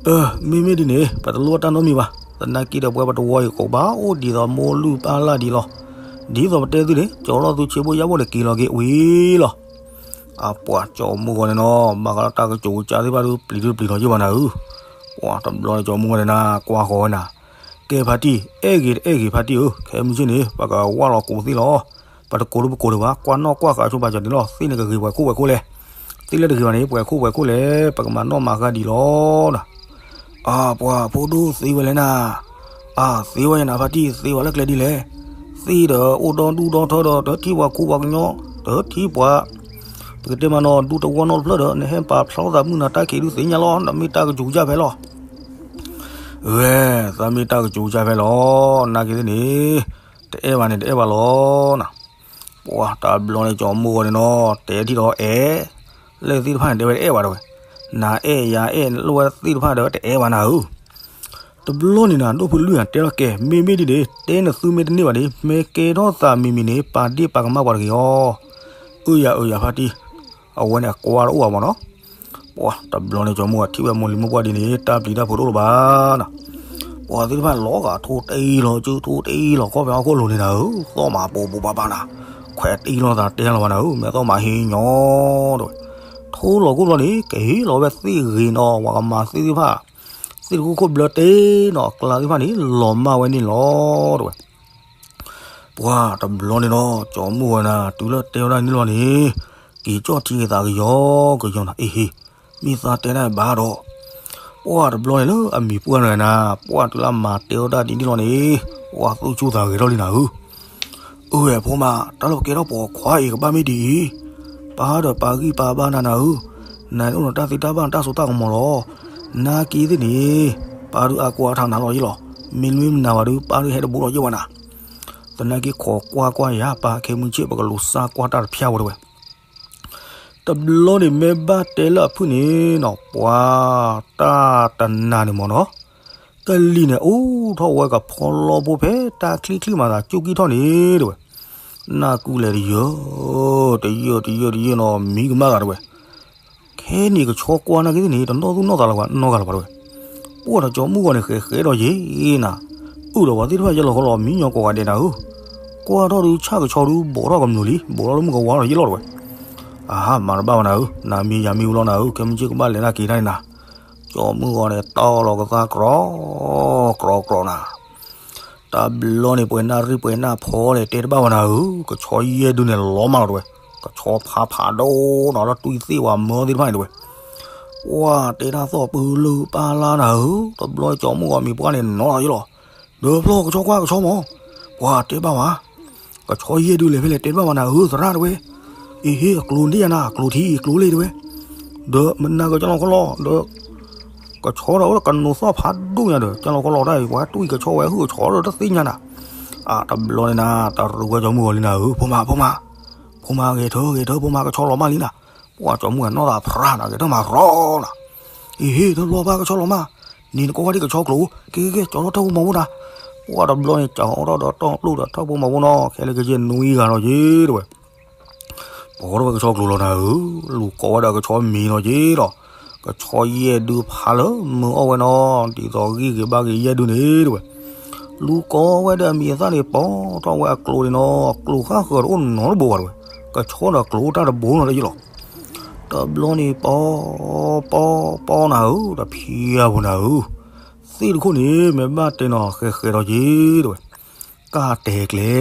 အၢ မ့မ့ၢ်ဒ်န့ၣ် ပတလိၣ်တၢ်နီတမံၤဘၣ်, သနာ်က့ဒီးပဝဲပတဝီအံၤ ကဘၣ်အိၣ်ဒ်သိးမိၢ်လုၢ်ပၢ်လၢ်ဒံးလီၤ. ဒ်သိးပတဲသုန့ၣ် ကၠီထီၣ်သုဆံးဖိယာ်ဖိဒီးက့ၤလီၤက့ၤဝံၤလီၤ. အပှၤကၠီမူဂီၤန့ၣ်နီၤ ဘၣ်ဃးလၢတၢ်ကစူၤကစၢ်သ့ၣ်တဖၣ်ဒုး ပျံၤဒုးပျံၤထီၣ်ယဲၢ်ဘၣ်နၤဧၢ, ပှၤတဘျီန့ၣ် ကၠီမုၢ်ဂီၤန့ၣ်နၤ ကွၢ်ဃီၤဝဲနၤ, ကဲဖါတံၢ် အဲၣ်ဂ့ၤတအဲၣ်ဂ့ၤဖါတံၢ်ဧၢ, ခဲမုၢ်ဆ့ၣ်န့ၣ် ပကဝၢ်လီၤကိးသ့ၣ်လီၤ. ပတကိးတပကိးဒံးဘၣ်, ကွၢ်နီၣ်ကွၢ်ဃာ်ဆိပာ်စၢၤန့ၣ်လီၤ, သ့ၣ်န့ၣ်ကဂ့ၤပှဲၤခိၣ်ပှဲၤခိၣ်လဲၣ်, သ့ၣ်လၢတဂ့ၤဘၣ်န့ၣ် ပှဲၤခိၣ်ပှဲၤခိၣ်လဲၣ်, ပကမၤနီၣ်မၤဃါဒံးလီၤနၤ. အၢ ပှၤဖိဒိၣ်သ့ဝဲလဲၣ်နၤ, အၢ သ့ဝဲယနၤဖါတံၢ် သ့ဝဲလၢကျဲဒ်လဲၣ်, သ့ၣ်ဒီးအိၣ်ဒီဒူၣ်ဒီထၢဒီး တထံၣ်ပှၤခူပှၤကညီ, တထံၣ်ပှၤ ပကတဲမးနီၤ ဒူတဝီနီတဖျၢၣ်ဒီး နဟဲပာ်ဖျါထီၣ်သးမုၢ်နၤတၢ်ခံးဒုးသ့ၣ်ညါလီၤ, နမ့ၢ်တၢ်ကစူၤကစၢ်ဖဲလီၤ. ဂဲၤ သးမ့ၢ်တၢ်ကစူၤကစၢ်ဖဲလီၤ, နာ်က့သ့ၣ်န့ၣ် တအဲၣ်ဘၣ်န့ၣ် တအဲၣ်ဘၣ်လီၤနၤ. ပှၤတဘျီန့ၣ် ကၠီမုၢ်ဂီၤန့ၣ်နီၤ တဲထံၣ်ဒီးအဲၣ်, လၢသ့ၣ်တဖၣ်န့ၣ် တဲဝဲတအဲၣ်ဘၣ်တဲဝဲ, နၤအဲၣ်ယၤအဲၣ်လိၣ်ဝဲသ့ၣ်တဖၣ်ဒီး တအဲၣ်ဘၣ်နၤဧၢ. တဘျီန့ၣ်နၤ ဒိၣ်ဖုလွံၢ်ဧါ တဲလီၤကဲ မ့မ့ၢ်ဒ်န့ၣ် တဲနသုမ့ၢ်တန့ၢ်ဘၣ်ဒံး မ့ၢ်ကဲထီၣ်သးမံၤမံၤန့ၣ် ပာ်ဒ့ၣ်ပာ်ကမၣ်ပှၤတဂ့ၤအီၤ. အၢ ယၤအၢ ယၤဖါတံၢ်, အဝဲန့ၣ်အကွၢ်တအိၣ်ဘၣ်မးနီၤ. ပှၤတဘျီန့ၣ် ကၠီမုၢ်ဂီၤထံၣ်ဝဲမိၢ်လံၤမိၢ်ပှၢ်ဒ်န့ၣ် တၢ်ပျံၤတၢ်ဖုးတအိၣ်လၢၤဘၣ်နၤ. ပှၤသ့ၣ်တဖၣ်လီၤဂာ်ထိၣ်တအံၣ်လီၤ ကၠိထိၣ်တအံၣ်လီၤ ခီၣ်ဖဲဟီၣ်ခိၣ်လိၤန့ၣ်နၤဧၢ, သီၣ်မးပိာ်ပိာ်ပၤပၤနၤ, ခွဲးတအံၣ်လီၤသးတဲလီၤဘၣ်နၤဧၢ, မဲာ်သီၣ်မးဟ့ညီတဲဝဲ. ထိၣ်လီၤခိၣ်လီၤန့ၣ် ကဟ့ၣ်လီၤဝဲသ့ၣ်ဂ့ၤနီၤ ပှၤကမၤသ့ၣ်သ့ၣ်တဖၣ် သ့ၣ်တခိၣ်ခိၣ်ဘျၢတ့ၢ်နီၤ အကျါသ့ၣ်တဖၣ်န့ၣ် လီၤမၢ်ဝဲန့ၣ်လီၤတဲဝဲ. ပှၤတဘျီန့ၣ်နီၤ ကၠီမုၢ်ဂီၤနၤ တုၤလၢတဲဝဲဒၣ်န့ၣ်လီၤန့ၣ် က့ၤကၠီၣ်ထံက့ၤသးကယီကယီနၤ အ့ဟ့ မ့ၢ်သးတဲဒၣ်ဘၣ်ဒီး ပှၤတဘျီန့ၣ်လၢအမံၤပှၢ်နၤနၤ ပှၤတုၤလၢအမၤတဲဝဲဒၣ်ဒ်န့ၣ်လီၤန့ၣ် ပှၤသူၣ်ဆူၣ်သးဂဲၤထီၣ်လံနၤဧၢ. အၢ ဖိမး တၢ်လၢပကဲထီၣ်ပိာ်ခွါအံၤကဘၣ်မ့ၢ်ဒ်အံၤ, ပၢ်ဒီးပာ်ဂံၢ်ပာ်ဘါနၤနၤဧၢ, နအိၣ်ဒီးတၢ်သ့တၢ်ဘၣ်တၢ်စိတၢ်ကမီၤလီၤ. နာ်က့သ့ၣ်န့ၣ် ပၢ်ဒုးအါကိးအါထီၣ်နၤလီၤယ့လီၤ. မ့မ့ၢ်နၤဘၣ်ဒုး ပၢ်ဒုးဟဲတဘူးလီၤယ့ဝဲနၤ. သနာ်က့ခိးကွၢ်ကွၢ်ယၤ ပၢ်ခဲမုၢ်ဆ့ၣ် ပကလူၤစၢ်ကွၢ်တၢ်တဖၠၣ်ဝဲတဲဝဲ. တဘျီန့ၣ်မ့ၢ်ဘၣ်တဲလၢအဖုၣ်န့ၣ်နီၤ ပှၤတၢ်တနၤန့ၣ်မ့ၢ်နီၤ ကလံၤန့ၣ် အိၣ်ထီၣ်ဝဲကဖီလီဖိဖဲတၢ်ချံချံမၤသး ကၠူၣ်ကံၣ်ထီၣ်န့ၣ်တဲဝဲ. နၢ်ကူလဲၤတယၢၢ်, တယၢၢ် တယၢၢ် တယၢၢ်နီၤ မံကမၣ်ဂၤတဲဝဲ. ခဲန့ၣ်ကဆီကွၢ်နာ်က့သ့ၣ်န့ၣ် တနီၣ်သူၣ်နီၣ်သးလၢၤဘၣ်နီတဂၤလၢၤဘၣ်တဲဝဲ. ပှၤဒီးကၠီမုၢ်ဂီၤန့ၣ် ဃဲးဃဲးဒီးယ့ၢ်နၤ, အုၣ်ဒီးပှၤသ့ၣ်တဖၣ်ယဲလီၤဃီလီၤ မံညီကိးဂၤဒဲးနၤဧၢ. ကွၢ်ထီၣ်ဒုးဆၣ်ကဆီဒုး ဘိးထီၣ်ကမျိာ်လံ, ဘိးထီၣ်လၢမုၢ်ကဝါထီၣ်ယ့လီၤတဲဝဲ. အဟါ မၤတဘၣ်ဘၣ်နၤဧၢ, နမံယၤမံဝံၤလီၤနၤဧၢ, ခဲမုၢ်ဆ့ၣ်ကဘၣ်လဲၤတၢ်က့ၤတၢ်န့ၣ်နၤ. ကၠီမုၢ်ဂီၤန့ၣ် တီလီၤကသါကြီ, ကြီကြီနၤ. တဘျီန့ၣ် ပှဲၤနၢ်ရံၣ်ပှဲၤနၢ်ဖီလဲၣ် တဲတဘၣ်ဘၣ်နၤဧၢ, ကဆီယဲၢ်ဒုန့ၣ်လီၤမၢ်လီၤတဲဝဲ. ကဆီဖးဖးဒိၣ်နီၤ လၢတွံၢ်သ့ၣ်ဝဲမၢသ့ၣ်တဖၣ်န့ၣ်တဲဝဲ. ပှၤတဲတၢ်သီၣ်ပၢလၢပၢ်လၢနၤဧၢ, တဘျီကၠီမုၢ်ဂီၤမံၤပှၢ်န့ၣ်နီၤလီၤယ့လီၤ. ဒီးဖျီကဆီကွၢ်ကဆီမး, ပှၤတဲဘၣ်ဝဲ ကဆီယဲၢ်ဒုလဲၤဖဲလဲၣ် တဲတဘၣ်ဘၣ်နၤဧၢသရၣ်တဲဝဲ. အ့ဟ့ အကျိၤဒ်ယၤနၤ အကျိၤထံအံၤ အကျိၤလ့ၢ်တဲဝဲ. ဒီးမနၤကၠီလီၤခီလီၤ ဒီး ကဆီဒီးအိၣ်ဒီးကနိးသီၣ်ဖးဒိၣ်ညါဒီး ကၠီလီၤခီလီၤတၢ်အံၤ ပှၤတွံၢ်ကဆီဝဲဟုၣ်ကဆီဒီးတသ့ၣ်ညါနၤ. အတဘျီန့ၣ်နၤ တရူးဝဲကၠီမုၢ်ဂီၤလံနၤဧၢ, ဖိမး ဖိမး, ဖိမးဂဲၤထၢဂဲၤထၢ ဖိမးကဆီလီၤမၢ်လံနၤ. ပှၤကၠီမုၢ်ဂီၤနီၢ်သးဖရၣ်နၤ ဂဲၤထၢမးရီနၤ. အ့ဟ့ တဘျီဘၣ်ကဆီလီၤမၢ်, န့ၣ်နကိးဝဲဒ်ကဆီကျိၤ, က့ၤက့ၤက့ၤ ကၠီထီၣ်ထၢၣ်ဖိမၤဖိနၤ. ပှၤတဘျီန့ၣ် ကၠီထီၣ်ဒီးတီၢ်ကျိၣ်ဒီးထၢၣ်ဖိမၤဖိနီၤ ခဲလၢာ်ကယဲၢ်နွံဂၤလီၤက့ၤတဲဝဲ. ပိာ်ထီၣ်ဝဲကဆီကျိၤလီၤနၤဧၢ, လူၤကိးဝဲဒၣ်ကဆီမံၤလီၤက့ၤဒီး ကဆီယဲၢ်ဒုဖးလၢမုာ်အီၣ်ဝဲနီၤ ဒ်သိးဂံၢ်ဂ့ၤဘါဂ့ၤယဲၢ်ဒုန့ၣ်တဲဝဲ. လူၤကိးဝဲဒၣ်အမံၤအသၣ်န့ၣ် ပိာ်ထီၣ်ဝဲအကျိၤန့ၣ်နီၤ အကျိၤဃၣ်ဃၢၤတအိၣ်နီတဘိဘၣ်တဲဝဲ. ကဆီဒီးကျိၤတၢ်တဘိနီၤတယ့ၢ်လီၤ. တဘျီန့ၣ် ပိာ် ပိာ် ပိာ်နၤဧၢ, တဖံးအပူၤနၤဧၢ, သ့ၣ်တခိၣ်န့ၣ် မ့ၢ်ဘၣ်တဲနီၤ ဃဲၤဃဲၤဒီးက့ၤတဲဝဲ. ကၢ်တဲာ်ကျဲ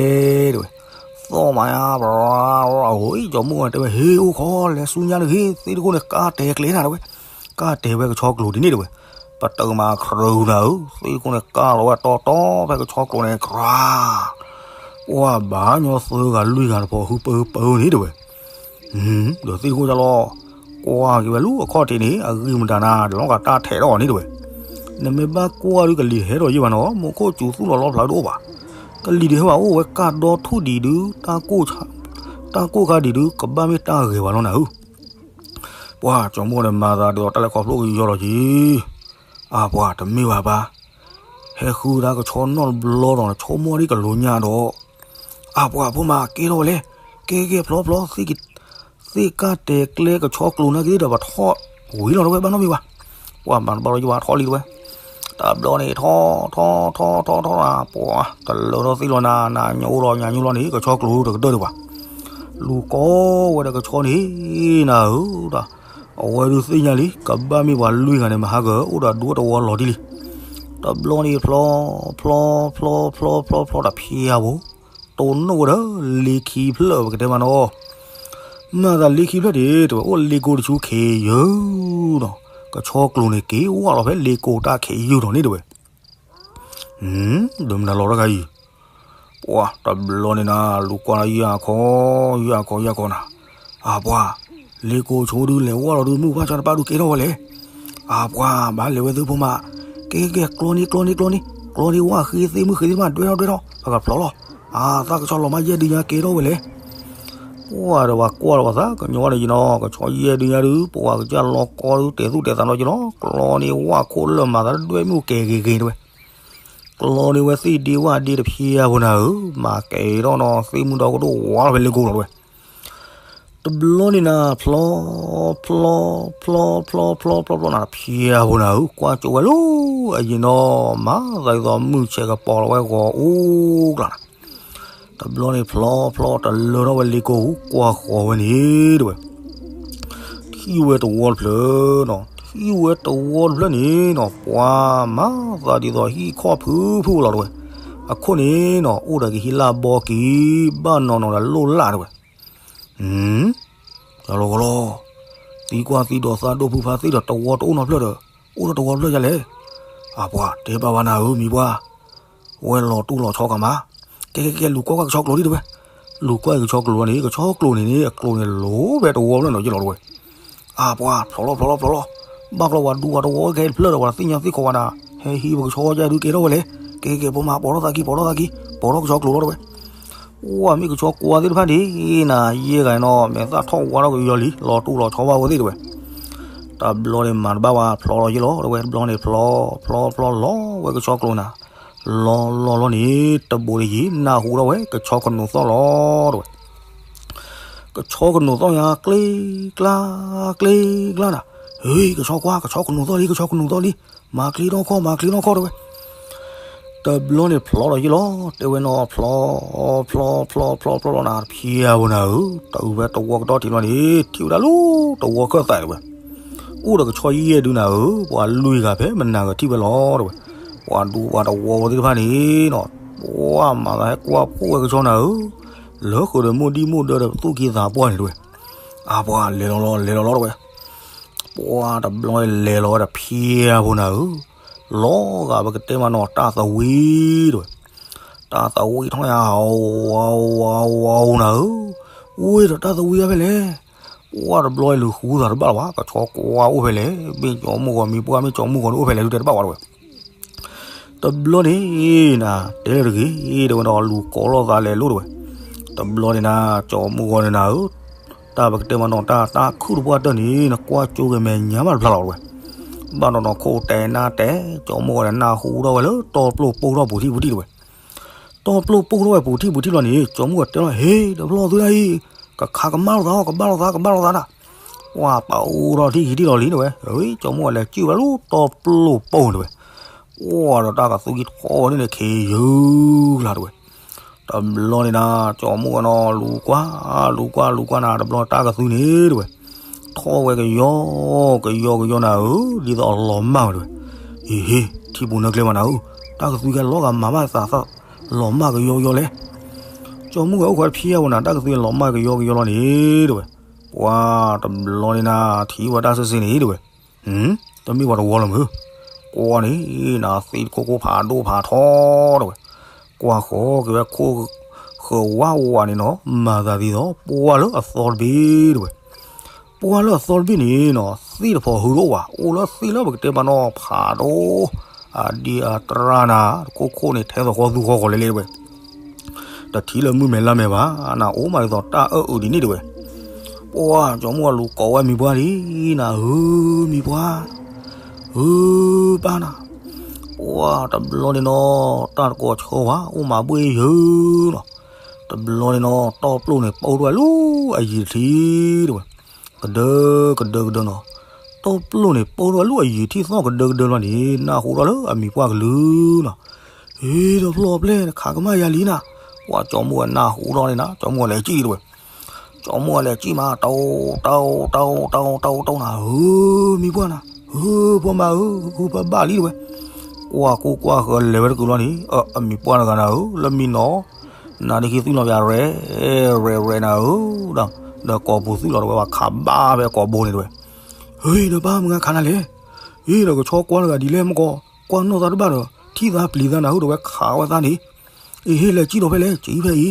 တဲဝဲ. သီၣ်မးယါ ပရၤ အဝဲ ကၠီမုၢ်ဂီၤတဲဝဲ ဟ့ၣ်အိၣ်ခိး လဲၤဆူညါတဂ့ၤ သ့ၣ်တခိၣ်န့ၣ် ကၢ်တဲာ်ကျဲနၤတဲဝဲ. ကၢ်တဲာ်ဝဲကဆီကျိၤဒ်န့ၣ်တဲဝဲ. ပတုာ်မးခရူနၤဧၢ, သ့ၣ်တခိၣ်န့ၣ် ကၢ်လီၤဝဲတီတီဖဲကဆီကျိၤန့ၣ် ကြၢး ပှၤဘၣ်ညီသၢဂၤလွံၢ်ဂၤတဖီ ဟုပၢပၢန့ၣ်တဲဝဲ. ဒီးသ့ၣ်တခိၣ်ဒ်လီၤ, ကွၢ်က့ၤဝဲလၢအခီၣ်ထံးန့ၣ် အဂံၢ်မတၤနၤ တလီၤဂာ်တၢ်ထဲးထီၣ်န့ၣ်တဲဝဲ. နမ့ၢ်ဘၣ်ကွၢ်ဒုးကလံၤတဟဲဒီးယ့ၢ်ဘၣ်နီၤ, မူခိၣ်စူၤသူၣ်လီၤလီဖျးတအိၣ်ဘၣ်. ကလံၤတဟဲဘၣ်အိၣ်ဝဲကၢ်ဒီထူၣ်ဒံးဒုး, တၢ်ကိၢ်ခါဒံးဒုး ကဘၣ်မ့ၢ်တၢ်ဂဲၤဘၣ်လီၤနၤဧၢ. ပှၤကၠီမုၢ်ဂီၤန့ၣ် မၤသးဒ်သိးတၢ်လဲၤခီဖျိကယီလီၤက့ၤ. အပှၤတမ့ၢ်ဘၣ်ဘၣ်. ဟဲဃုဒၣ်ကဆီနီတဘျီဒီး ဆိကမိၣ်ဒ်ကလိၤညါဒီး, အပှၤဖိမးကဲထီၣ်ဝဲလဲၣ်, ကဲကဲဖျီဖျီ, သ့ၣ်ကၢ်တဲာ်ကျဲကဆီကျိၤနာ်က့ဒီး ပထီၣ်ဝံၤလီၤတဝဲ ဘၣ်နီတမံၤဘၣ်. ပှၤမၤတဘၣ်လီၤယဘၣ်ထီၣ်လံတဝဲ. တဘျီန့ၣ် ထီၣ်ထီၣ်ထီၣ်ထီၣ်ထီၣ်နၤ, ပှၤတလၢထီၣ်သ့ၣ်လီၤနၤ, နညိလီၤညါညိလီၤန့ၣ် ကဆီကျိၤတကတၢၢ်ဒံးဘၣ်. လူၤကိးဝဲဒီးကဆီန့ၣ်နၤဧၢဒီး, အဝဲဒုးသ့ၣ်ညါလံ ကဘၣ်မ့ၢ်ပှၤလွံၢ်ဂၤန့ၣ် မဟါကၢၤ အိၣ်ဒီးဒူအတဝီလီၤတံၢ်လံ. တဘျီန့ၣ်ဖျီ ဖျီ ဖျီ ဖျီ ဖျီ ဖျီ တဖျါဘိ တိၢ်နီၣ်ဝဲဒီးလ့ခံဖျၢၣ် ပကတဲမးနီၤ. မၤသးလ့ခံဖျၢၣ်ဒံး တဲဝဲ အိၣ်လ့ကိတဆူခံယုၢ်နီၤ. ကဆီကျိၤန့ၣ် က့ၤဝဲလီၤဖဲလ့ကိတၢ်ခံယုၢ်နီၤန့ၣ် တဲဝဲ. ဒိမနၤလီၤတခါအံၤ, ပှၤတဘျီန့ၣ်နၤ လူၤကွၢ်လီၤယၤခီ, ယၤခီ ယၤခီနၤ, အပှၤ, လ့ကိဆိဒုးလဲၤဝဲလီၤဒုး မုၢ်ဖးဆါတပၣ်ဒုးကဲထီၣ်ဝဲလဲၣ်. အပှၤ, ဘၣ်လဲၤဝဲသုဖိမး, ကဲကဲကဲ ကျီန့ၣ် ကျီန့ၣ် ကျီန့ၣ်, ကျီန့ၣ်ဝဲဃ့သ့ၣ်မုၢ်ဃ့သ့ၣ်တဖၣ် ဒွဲထီၣ်ဒွဲထီၣ် ပကဖျီလီၤ. အသးကဆီလီၤမးယဲၢ်ဒုညါကဲထီၣ်ဝဲလဲၣ်. ပှၤဒီးပှၤကွၢ်လီၤပှၤသးကညီၤန့ၣ်ယနီၤ, ကဆီယဲၢ်ဒုညါဒုး ပှၤကစၢ်လီၤကီဒုး တဲာ်သူၣ်တဲာ်သးနီၤယနီၤ, ကျီန့ၣ်ဝဲခိၣ်လၢာ်မၤသးဒွဲမုၢ် ကဲဂ့ၤဂ့ၤတဲဝဲ. ကျီန့ၣ်ဝဲသ့ၣ်ဒ့ဝၣ်ဒ့တဖျါဖိနၤဧၢ, မၤကဲထီၣ်နီၤ သ့ၣ်မုၢ်ဒီကဒိၣ်ဝါလီၤဖဲလ့ကိလီၤတဲဝဲ. တဘျီန့ၣ်နၤ ဖျီ ဖျီ ဖျီ ဖျီ ဖျီ ဖျီ ဖျီနၤ တဖျါဖိနၤဧၢ, ကွၢ်ကၠိဝဲလၢအယံၤနီၤ, မၤသးဒ်သိးမုၢ်ဆဲးကပီၤလီၤဝဲဂီၤအိၣ်ကျါနၤ. တဘျီန့ၣ်ဖျီ ဖျီ တလၢထီၣ်ဝဲလ့ကိ ကွၢ်ဃီၤဝဲန့ၣ်တဲဝဲ. ထံၣ်ဝဲတဝီတဖျၢၣ်နီၤ, ထံၣ်ဝဲတဝီတဖျၢၣ်န့ၣ်နီၤ, ပှၤမၤသးဒ်သိးဟံၣ်ခီၣ်ဖုဖုလီၤတဲဝဲ. အခိၣ်န့ၣ်နီၤ အိၣ်ဒီးကဟံးလၢ်ဘီကံ, ဘၣ်နီၤနီၤဒီးလိၣ်လၢ်တဲဝဲ. လီၤဂီၤလီၤ, သံကွၢ်သံဒိးသးဒိၣ်ဖုဖးသ့ၣ်ဒီး တဝီတအိၣ်နီတဖျၢၣ်ဒီး, အိၣ်ဒီးတဝီတဖျၢၣ်ယါလဲၣ်. အပှၤ, တဲဘၣ်ဝဲနၤဧၢ မံၤပှၢ်, ဝဲလီၤတူၢ်လီၤဆီကမး, ကဲကဲကဲ လူၤကွၢ်ကွၢ်ကဆီကျိၤဒံးတဲဝဲ. လူၤကွၢ်ကဆီကျိၤန့ၣ် ကဆီကျိၤန့ၣ်န့ၣ် အကျိၤန့ၣ်လိၤဖဲတဝီဖျၢၣ်နီၤယလီၤတဲဝဲ. အပှၤ, ဖျီလီၤ ဖျီလီၤ ဖျီလီၤ, ဘၣ်ကျီပှၤဒူပှၤတဝီကဲတဖျၢၣ်ဒီး ပှၤတသ့ၣ်ညါသ့ၣ်ခိးဝဲဒၣ်, ဟဲဟံးပကဆီယဲၢ်ဒုးကဲထီၣ်ဝဲလဲၣ်, ကဲကဲကဲ ဖိမး ပိာ်ထီၣ်သးကံ ပိာ်ထီၣ်သးကံ, ပိာ်ထီၣ်ကဆီကျိၤလီၤတဲဝဲ. အိၣ်မ့ၢ်ကဆီကွၢ်သ့ၣ်တဖၣ်န့ၣ်နၤ, ယဲၢ်ဂၤနီၤ မဲာ်သၣ်ထီၣ်ဝါထီၣ်ကယီလံ, လီၤတူၢ်လီၤဆီဘၣ်ဝဲသ့ၣ်တဲဝဲ. တဘျီန့ၣ်မၤတဘၣ်ဝဲ ဖျီလီၤယလီၤတဲဝဲ, တဘျီန့ၣ်ဖျီ ဖျီ ဖျီလီၤဝဲကဆီကျိၤနၤ, လီၤလီၤလီၤန့ၣ် တဘိးတယံၤ နၢ်ဟူထီၣ်ဝဲကဆီကနိးသီၣ်လီၤတဲဝဲ. ကဆီကနိးသီၣ်ယါ ကျ့ကျါ ကျ့ကျါနၤ, ဟ့ ကဆီကွၢ် ကဆီကနိးသီၣ်လံ ကဆီကနိးသီၣ်လံ, မၤချ့ထီၣ်ခီၣ် မၤချ့ထီၣ်ခီၣ်တဲဝဲ. တဘျီန့ၣ်ဖျီလီၤယလီၤ တဲဝဲနီၤ, ဖျီ ဖျီ ဖျီ ဖျီ ဖျီလီၤနၤ တဖျါဖိနၤဧၢ, တအုးဖဲတဝီကတီၢ်ထံးလီၤန့ၣ် ထံၣ်ဝဲဒၣ်လၢတဝီကၢၣ်သးတဲဝဲ. အိၣ်ဒီးကဆီယဲၢ်ဒုနၤဧၢ, ပှၤလွံၢ်ဂၤဖဲမနၤဂၤထံၣ်ဝဲလီၤတဲဝဲ. ပှၤဒူပှၤတဝီသ့ၣ်တဖၣ်န့ၣ်နီၤ, ပှၤမၤသးဟဲကွၢ်ဖှိၣ်ဝဲကဆီနၤဧၢ, လၢဃုာ်ဒီးမိၢ်ဒံၣ်မိၢ်ဒၢဒီးသူၣ်က့သးပှၢ်န့ၣ်တဲဝဲ. အပှၤ လဲၤလီၤလီၤ လဲၤလီၤလီၤတဲဝဲ. ပှၤတဘျီလဲၤလီၤဝဲဒီးဖျါဖိနၤဧၢ, လီၤဂာ်ပကတဲမးနီၤ တၢ်သဝံတဲဝဲ. တၢ်သဝံထီၣ်ယါ ဝါဝါဝါနၤဧၢ, ဝ့ၢ်ဒီးတၢ်သဝံယါဖဲလဲၣ်. ပှၤတဘျီလူၤဃုသးတဘၣ်လီၤဘၣ်, ကဆီကွၢ်အိၣ်ဖဲလဲၣ်, မ့ၢ်ကၠီမုၢ်ဂီၤမံၤပှၢ် မ့ၢ်ကၠီမုၢ်ဂီၤန့ၣ်အိၣ်ဖဲလဲၣ်ဒုးတဲတဘၣ်ဝဲတဲဝဲ. တဘျီန့ၣ်နၤ တဲလၢတဂ့ၤ တဲဝဲဒီးလူၤကိးလိာ်သးလဲၤလိာ်တဲဝဲ. တဘျီန့ၣ်နၤ ကၠီမုၢ်ဂီၤန့ၣ်နၤဧၢ, တၢ်ပကတဲမးနီၤ တၢ်တၢ်ခုၣ်တပှၢ်တၢၢ်န့ၣ် နကွၢ်ကၠိဂဲၤမဲာ်ညါဘၣ်တဖျါလီၤတဲဝဲ. ဘၣ်နီၤနီၤခိၣ်တဲနၢ်တဲ, ကၠီမုၢ်ဂီၤန့ၣ်နၢ်ဟူထီၣ်ဝဲလၢတီပျိၢ်ပိၢ်ထီၣ်ပူၤထံၣ်ပူၤထံၣ်တဲဝဲ. တီပျိၢ်ပိၢ်ထီၣ်ဝဲပူၤထံၣ်ပူၤထံၣ်လီၤန့ၣ် ကၠီမုၢ်ဂီၤတဲလီၤ ဟ့ၣ် တဖျီၣ်သုဒၣ်အံၤ, ကခးကမၣ်လိာ်သးအီၤ ကဘၣ်လိာ်သး ကဘၣ်လိာ်သးနၤ. ပှၤပာ်အိၣ်ထီၣ်ထံၣ်ကံထံၣ်လီၤလံတဲဝဲ, ကၠီမုၢ်ဂီၤလဲၤကၠုၣ်ဝဲလၢတီပျိၢ်ပိၢ်တဲဝဲ. ပှၤဒီးတၢ်ကသူကံထီၣ်ဝဲန့ၣ်န့ၣ် ခ့ယုၢ်ကျါတဲဝဲ. တဘျီန့ၣ်နၤ ကၠီမုၢ်ဂီၤနီၤ လူၤကွၢ် လူၤကွၢ် လူၤကွၢ်နၤ တဘျီတၢ်ကသူန့ၣ်တဲဝဲ. ထီၣ်ဝဲကယီ ကယီကယီနၤဧၢ, ဒ်သိးအလီၤမၢ်ဝဲတဲဝဲ. ဟ့ၣ်ဟ့ၣ် ထံပူၤနၢကျဲမးနၤဧၢ, တၢ်ကသူကဲလီၤဂာ်မၤဘၣ်သးသး လီၤမၢ်ကယီကယီလဲၣ်. ကၠီမုၢ်ဂီၤအိၣ်ဃီတဖျါဖိနၤ တၢ်ကသူန့ၣ်လီၤမၢ်ကယီကယီလီၤန့ၣ်တဲဝဲ. ပှၤတဘျီန့ၣ်နၤ ထံၣ်ဝဲတၢ်စ့ၢ်စ့ၢ်န့ၣ်တဲဝဲ. တမ့ၢ်ပှၤတဝီလၢၤမုၢ်, ကွၢ်န့ၣ်နၤ သ့ၣ်တခိၣ်ခိၣ်ဖးဒိၣ်ဖးထီတဲဝဲ. ကွၢ်ဃီက့ၤဝဲခိၣ်ဃၢၤဝါဝါန့ၣ်နီၤ မၤသးဒ်သိး ပှၢ်လၢအသီတဘ့ၣ်တဲဝဲ. ပှၢ်လၢအသီတဘ့ၣ်န့ၣ်နီၤ သ့ၣ်တဖီၣ်ဟုတအိၣ်ဘၣ်, အိၣ်လၢသ့ၣ်လၢပကတဲမးနီၤ ဖးဒိၣ် အဒံအတြၢ်နၤ တခိၣ်ခိၣ်န့ၣ် ထဲသိးဃီသူဃီဃီလဲၤလဲၤတဲဝဲ. တထံၣ်လၢမုၢ်မဲာ်လါမဲာ်ဘၣ်, နအိၣ်မးဒ်သိးတၢ်အၢၣ်အုးဒ်န့ၣ်တဲဝဲ. ပှၢ်ကၠီမုၢ်ဂီၤလူၤကိးဝဲမံၤပှၢ်ဒ်နၤဧၢ, မံၤပှၢ်ဧၢ, ပၢ်နၤ. ပှၢ်တဘျီန့ၣ်နီၤ တၢ်တကိးဆၢဘၣ် အိၣ်မးဘှ့ၣ်ယၢၤနီၤ. တဘျီန့ၣ်နီၤ တီပျိၢ်န့ၣ် ပိၢ်ထီၣ်ဝဲလၢအယံၤထံတဲဝဲ. ကဒၢကဒၢကဒၢနီၤ, တီပျိၢ်န့ၣ် ပိၢ်ထီၣ်ဝဲလၢအယံၤထံသီၣ်ကဒၢကဒၢလီၤန့ၣ် နၢ်ဟူထီၣ်လၢအမံၤပှၢ်ကလုၢ်နီၤ. ဟ့ၣ် တဖျီၣ်ပျဲၢ် နခးကမၣ်ယၤလံနၤ. ပှၢ်ကၠီမုၢ်ဂီၤနၢ်ဟူထီၣ်န့ၣ်နၤ ကၠီမုၢ်ဂီၤလဲၤကံၣ်တဲဝဲ. ကၠီမူၣ်အလဲၤကံၣ်မး တၢ်အိၣ်တၢ်အိၣ်တၢ်အိၣ်တၢ်အိၣ်တၢ်အိၣ်တၢ်အိၣ်နၤဧၢ, မံၤပှၢ်နၤဧၢ, ဖိမါဧၢ, ဃုဖၢဘၣ်လံတဝဲ, ကွၢ်ကိၢ်ကွၢ်ဃၢၤလဲၤဝဲတကုာ်လီၤန့ၣ် အမံၤပှၢ်တဂၤနၤဧၢ, လၢမံနီၤ နၤဒ်ခံသွံၣ်လီၤပၠးရဲၣ် ရဲၣ်ရဲၣ်နၤဧၢ, ဒီးကိာ်ပူၤသွံၣ်လီၤတဝဲ ပှၤခးဘၣ်ဖဲကိာ်ဘိန့ၣ်တဝဲ, ဟ့ၣ်နပၢ်မုၢ်ဂၤခးနၤလဲၣ်, ဟ့ၣ်ဒီးကဆီကွၢ်တဂၤဒ်လဲၣ်မကီၢ်, ကွၢ်နီၢ်သးတဘၣ်ဒီး ထံၣ်သးပျံၤသးနၤဧၢ တဝဲခးဝဲသးန့ၣ်, အ့ဟ့ၣ်လဲၤကံၣ်ဒီးဖဲလဲၣ် ကံၣ်ဖဲအံၤ,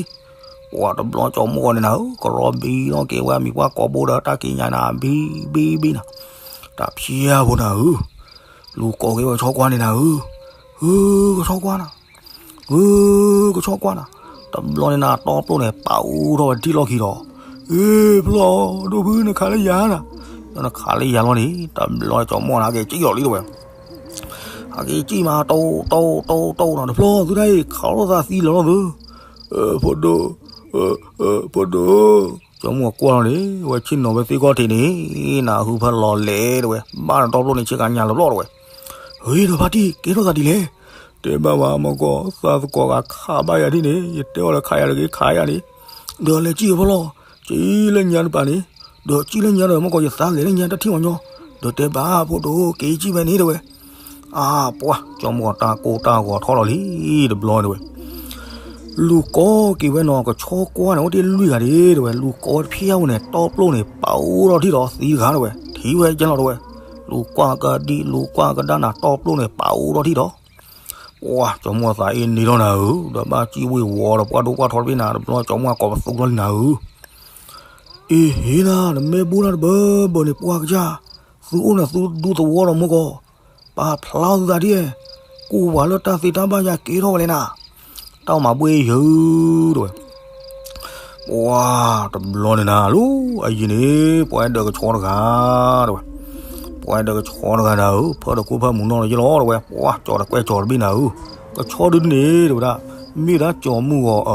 ပှၤတဘျီကၠီမူၣ်ဂီၤန့ၣ်နၤဧၢ, ကရီဘံနီၣ်က့ၤဝဲမံၤပှၢ်ကိာ်ဘိဒီးတၢ်က့ၤညါနၤ ဘံဘံဘံနၤ, တၢ်ဖျါဖိနၤဧၢ, လူၤကိးက့ၤဝဲကဆီကွၢ်န့ၣ်နၤဧၢ, ဧၢ ကဆီကွၢ်နၤ ဧၢ ကဆီကွၢ်နၤ, တဘျီန့ၣ်နၤတီပျိၣ်န့ၣ် ပာ်အူထီၣ်ဝဲတထံၣ်လီၢ်ခံဒီး, အ့ ဖျီၣ် ဒိၣ်ဖုနခးလၢယၤနၤ, ဒီးနခးလၢယၤလီၤန့ၣ် တဘျီကၠီမူၣ်နၤက့ၤကံၣ်လီၤလံတဝဲ, အက့ၤကံၣ်မး တိၢ်တိၢ်တိၢ်တိၢ်နၤ တဖျီၣ်သုတၢ်အံၤ ခးလိာ်သးသံလီၤလီၤသု, ဖိဒိၣ် ဖိဒိၣ်, ကၠီမူၣ်အကွၢ်လီၤန့ၣ် ဝဲဆ့ၣ်နီၤဝဲသ့ၣ်ခီၣ်ထံးန့ၣ် နၤဟူဖဲလီၤလဲၤတဝဲ ဘၣ်နတီပျိၣ်န့ၣ် ဆ့ကၤညါလီၤဘျီၣ်တဝဲ, ဟ့ၣ်ဒီးဖါတံၢ် ကဲထီၣ်သးဒ်လဲၣ်, တဲဘၣ်ဝဲမကီၢ် သးသကိးဂၤခးဘၣ်ယၤဒ်န့ၣ် ယတဲအီၤလၢခးယၤတဂ့ၤ ခးယၤန့ၣ်, ဒီးလဲၤကံၣ်အဖီလီၤ, ကံၣ်လၢညါတပၤန့ၣ်, ဒီးကံၣ်လၢညါဒီး မကီၢ်ယသးလဲၤလၢညါတၢ်ထံၣ်မညီ, ဒီးတဲဘၣ်ဖိဒိၣ် က့ၤကံၣ်ဖဲန့ၣ်တဝဲ, အါပှၢ် ကၠီမူၣ်တၢ်ကိၢ်တၢ်ဂီၤထီၣ်လီၤလံ တဘျီတဝဲ လူၤကိးက့ၤဝဲနီၤ ကဆီကွၢ်န့ၣ် အိၣ်တ့ၢ်လွံၢ်ဂၤဒ့တဝဲ လူၤကိးဝဲတဖျါဝဲန့ၣ် တီပျိၣ်န့ၣ် ပာ်အူထီၣ်ထံၣ်ဒီးသံတဂၤတဝဲ ထံၣ်ဝဲကဲလီၤတဝဲ, လူၤကွၢ်ကဒံ လူၤကွၢ်ကဒါနၤ တီပျိၣ်န့ၣ် ပာ်အူထီၣ်ထံၣ်ဒီး, ပှၤကၠီမူၣ်အသးအ့န့ထီၣ်နၤဧၢ, ဒီးဘၣ်စံၣ်ဝ့ၤဝီၤဒီးပှၢ်ဒိၣ်ပှၢ်ထီတဘ့ၣ်နၤ တဘျီကၠီမူၣ်အကိးပသူထီၣ်လံနၤဧၢ, အ့ဟ့ၣ်နၤ နမ့ၢ်ဘူၣ်နၤတဘၢဘၢန့ၣ် ပှၤကစၢ်, သုအိၣ်နၤသုဒူသဝီဒီးမကီၢ် ပာ်ဖျါအီၤသုသးဒ်, ကိးပှၤလၢတၢ်သ့တၢ်ဘၣ်ယၤကဲထီၣ်ဝဲလဲၣ်နၤ, တၢ်မၤဘှ့ယုၤတဝဲ, ပှၤတဘျီန့ၣ်နၤလီၤ အယံၤန့ၣ် ပှၤအဲၣ်ဒိးကဆီတဂၤတဝဲ, ပှၤအဲၣ်ဒိးကဆီတဂၤနၤဧၢ, ဖၢတခိၣ်ဖၢမုၢ်နီၢ်လီၤယလီၤတဝဲ, ပှၤကၠီတကွဲၢ်ကၠီတဘ့ၣ်နၤဧၢ, ကဆီဒုန့ၣ်တဝဲဒၣ်, မ့ၢ်ဒၣ်ကၠီမူၣ်ဂီၤအၢ,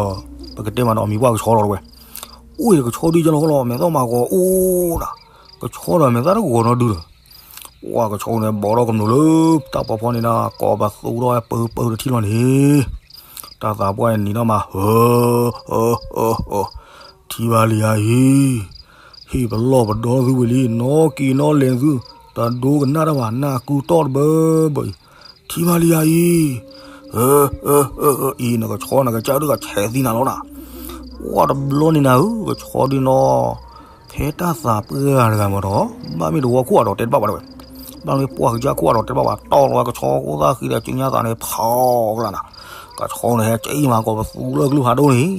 ပကတဲမးနီၤ မံၤပှၢ်ကဆီလီၤတဝဲ, အိၣ်ဒီးကဆီဒုယလီၤဃီလီၤ မဲာ်သီၣ်မၤဂီၤအိၣ်နၤ, ကဆီဒီးမဲာ်သၣ်တဂီၤနီတဒုဒီး ပှၤကဆီန့ၣ် ဘီထီၣ်ကမျူးလၢတၢ်ဖီဖီန့ၣ်ဒီး ကိးပသူထီၣ်ဝဲပၢပၢတထံၣ်လီၤန့ၣ်, တၢ်သးပှၢ်န့ၣ်နံၤထီၣ်မး ဟၢ ဟၢ ဟၢ ဟၢ, ထံၣ်ဘၣ်လံဧါအံၤ, ဟ့ၣ်ပလီၢ်ပဒီသုဝံၤလံ နီၢ်က့ၤနီၢ်လဲၤသု, တဒိကနၣ်တၢ်ဘၣ် နၢ်ကုတီၢ်တဘၢဘၢအံၤ, ထံၣ်ဘၣ်လံဧါအံၤ, ဟၢ ဟၢ ဟၢ အံၤ နကဆီနကစၢ်ဒုးကဆဲးသံနၤလီၤနၤ, ပှၤတဘျီန့ၣ်နၤဧၢ ကဆီဒုနီၤ ဖဲတၢ်သးပှၢ်တဂၤမးဒီး ဘၣ်မ့ၢ်တဝီခိၣ်အဒီးတဲတဘၣ်ဘၣ်တဝဲ, ဘၣ်မ့ၢ်ပှၢ်ကစၢ်ခိၣ်အဒီးတဲတဘၣ်ဘၣ် တီၢ်လီၤဝဲကဆီအိၣ်သၣ်ဃံဒီး ကၠူညါသးန့ၣ် ဖီကလါနၤ, ကဆီန့ၣ်ဟဲကံၣ်မးကိးပသူလၢကလုၢ်ဖးဒိၣ်န့ၣ်,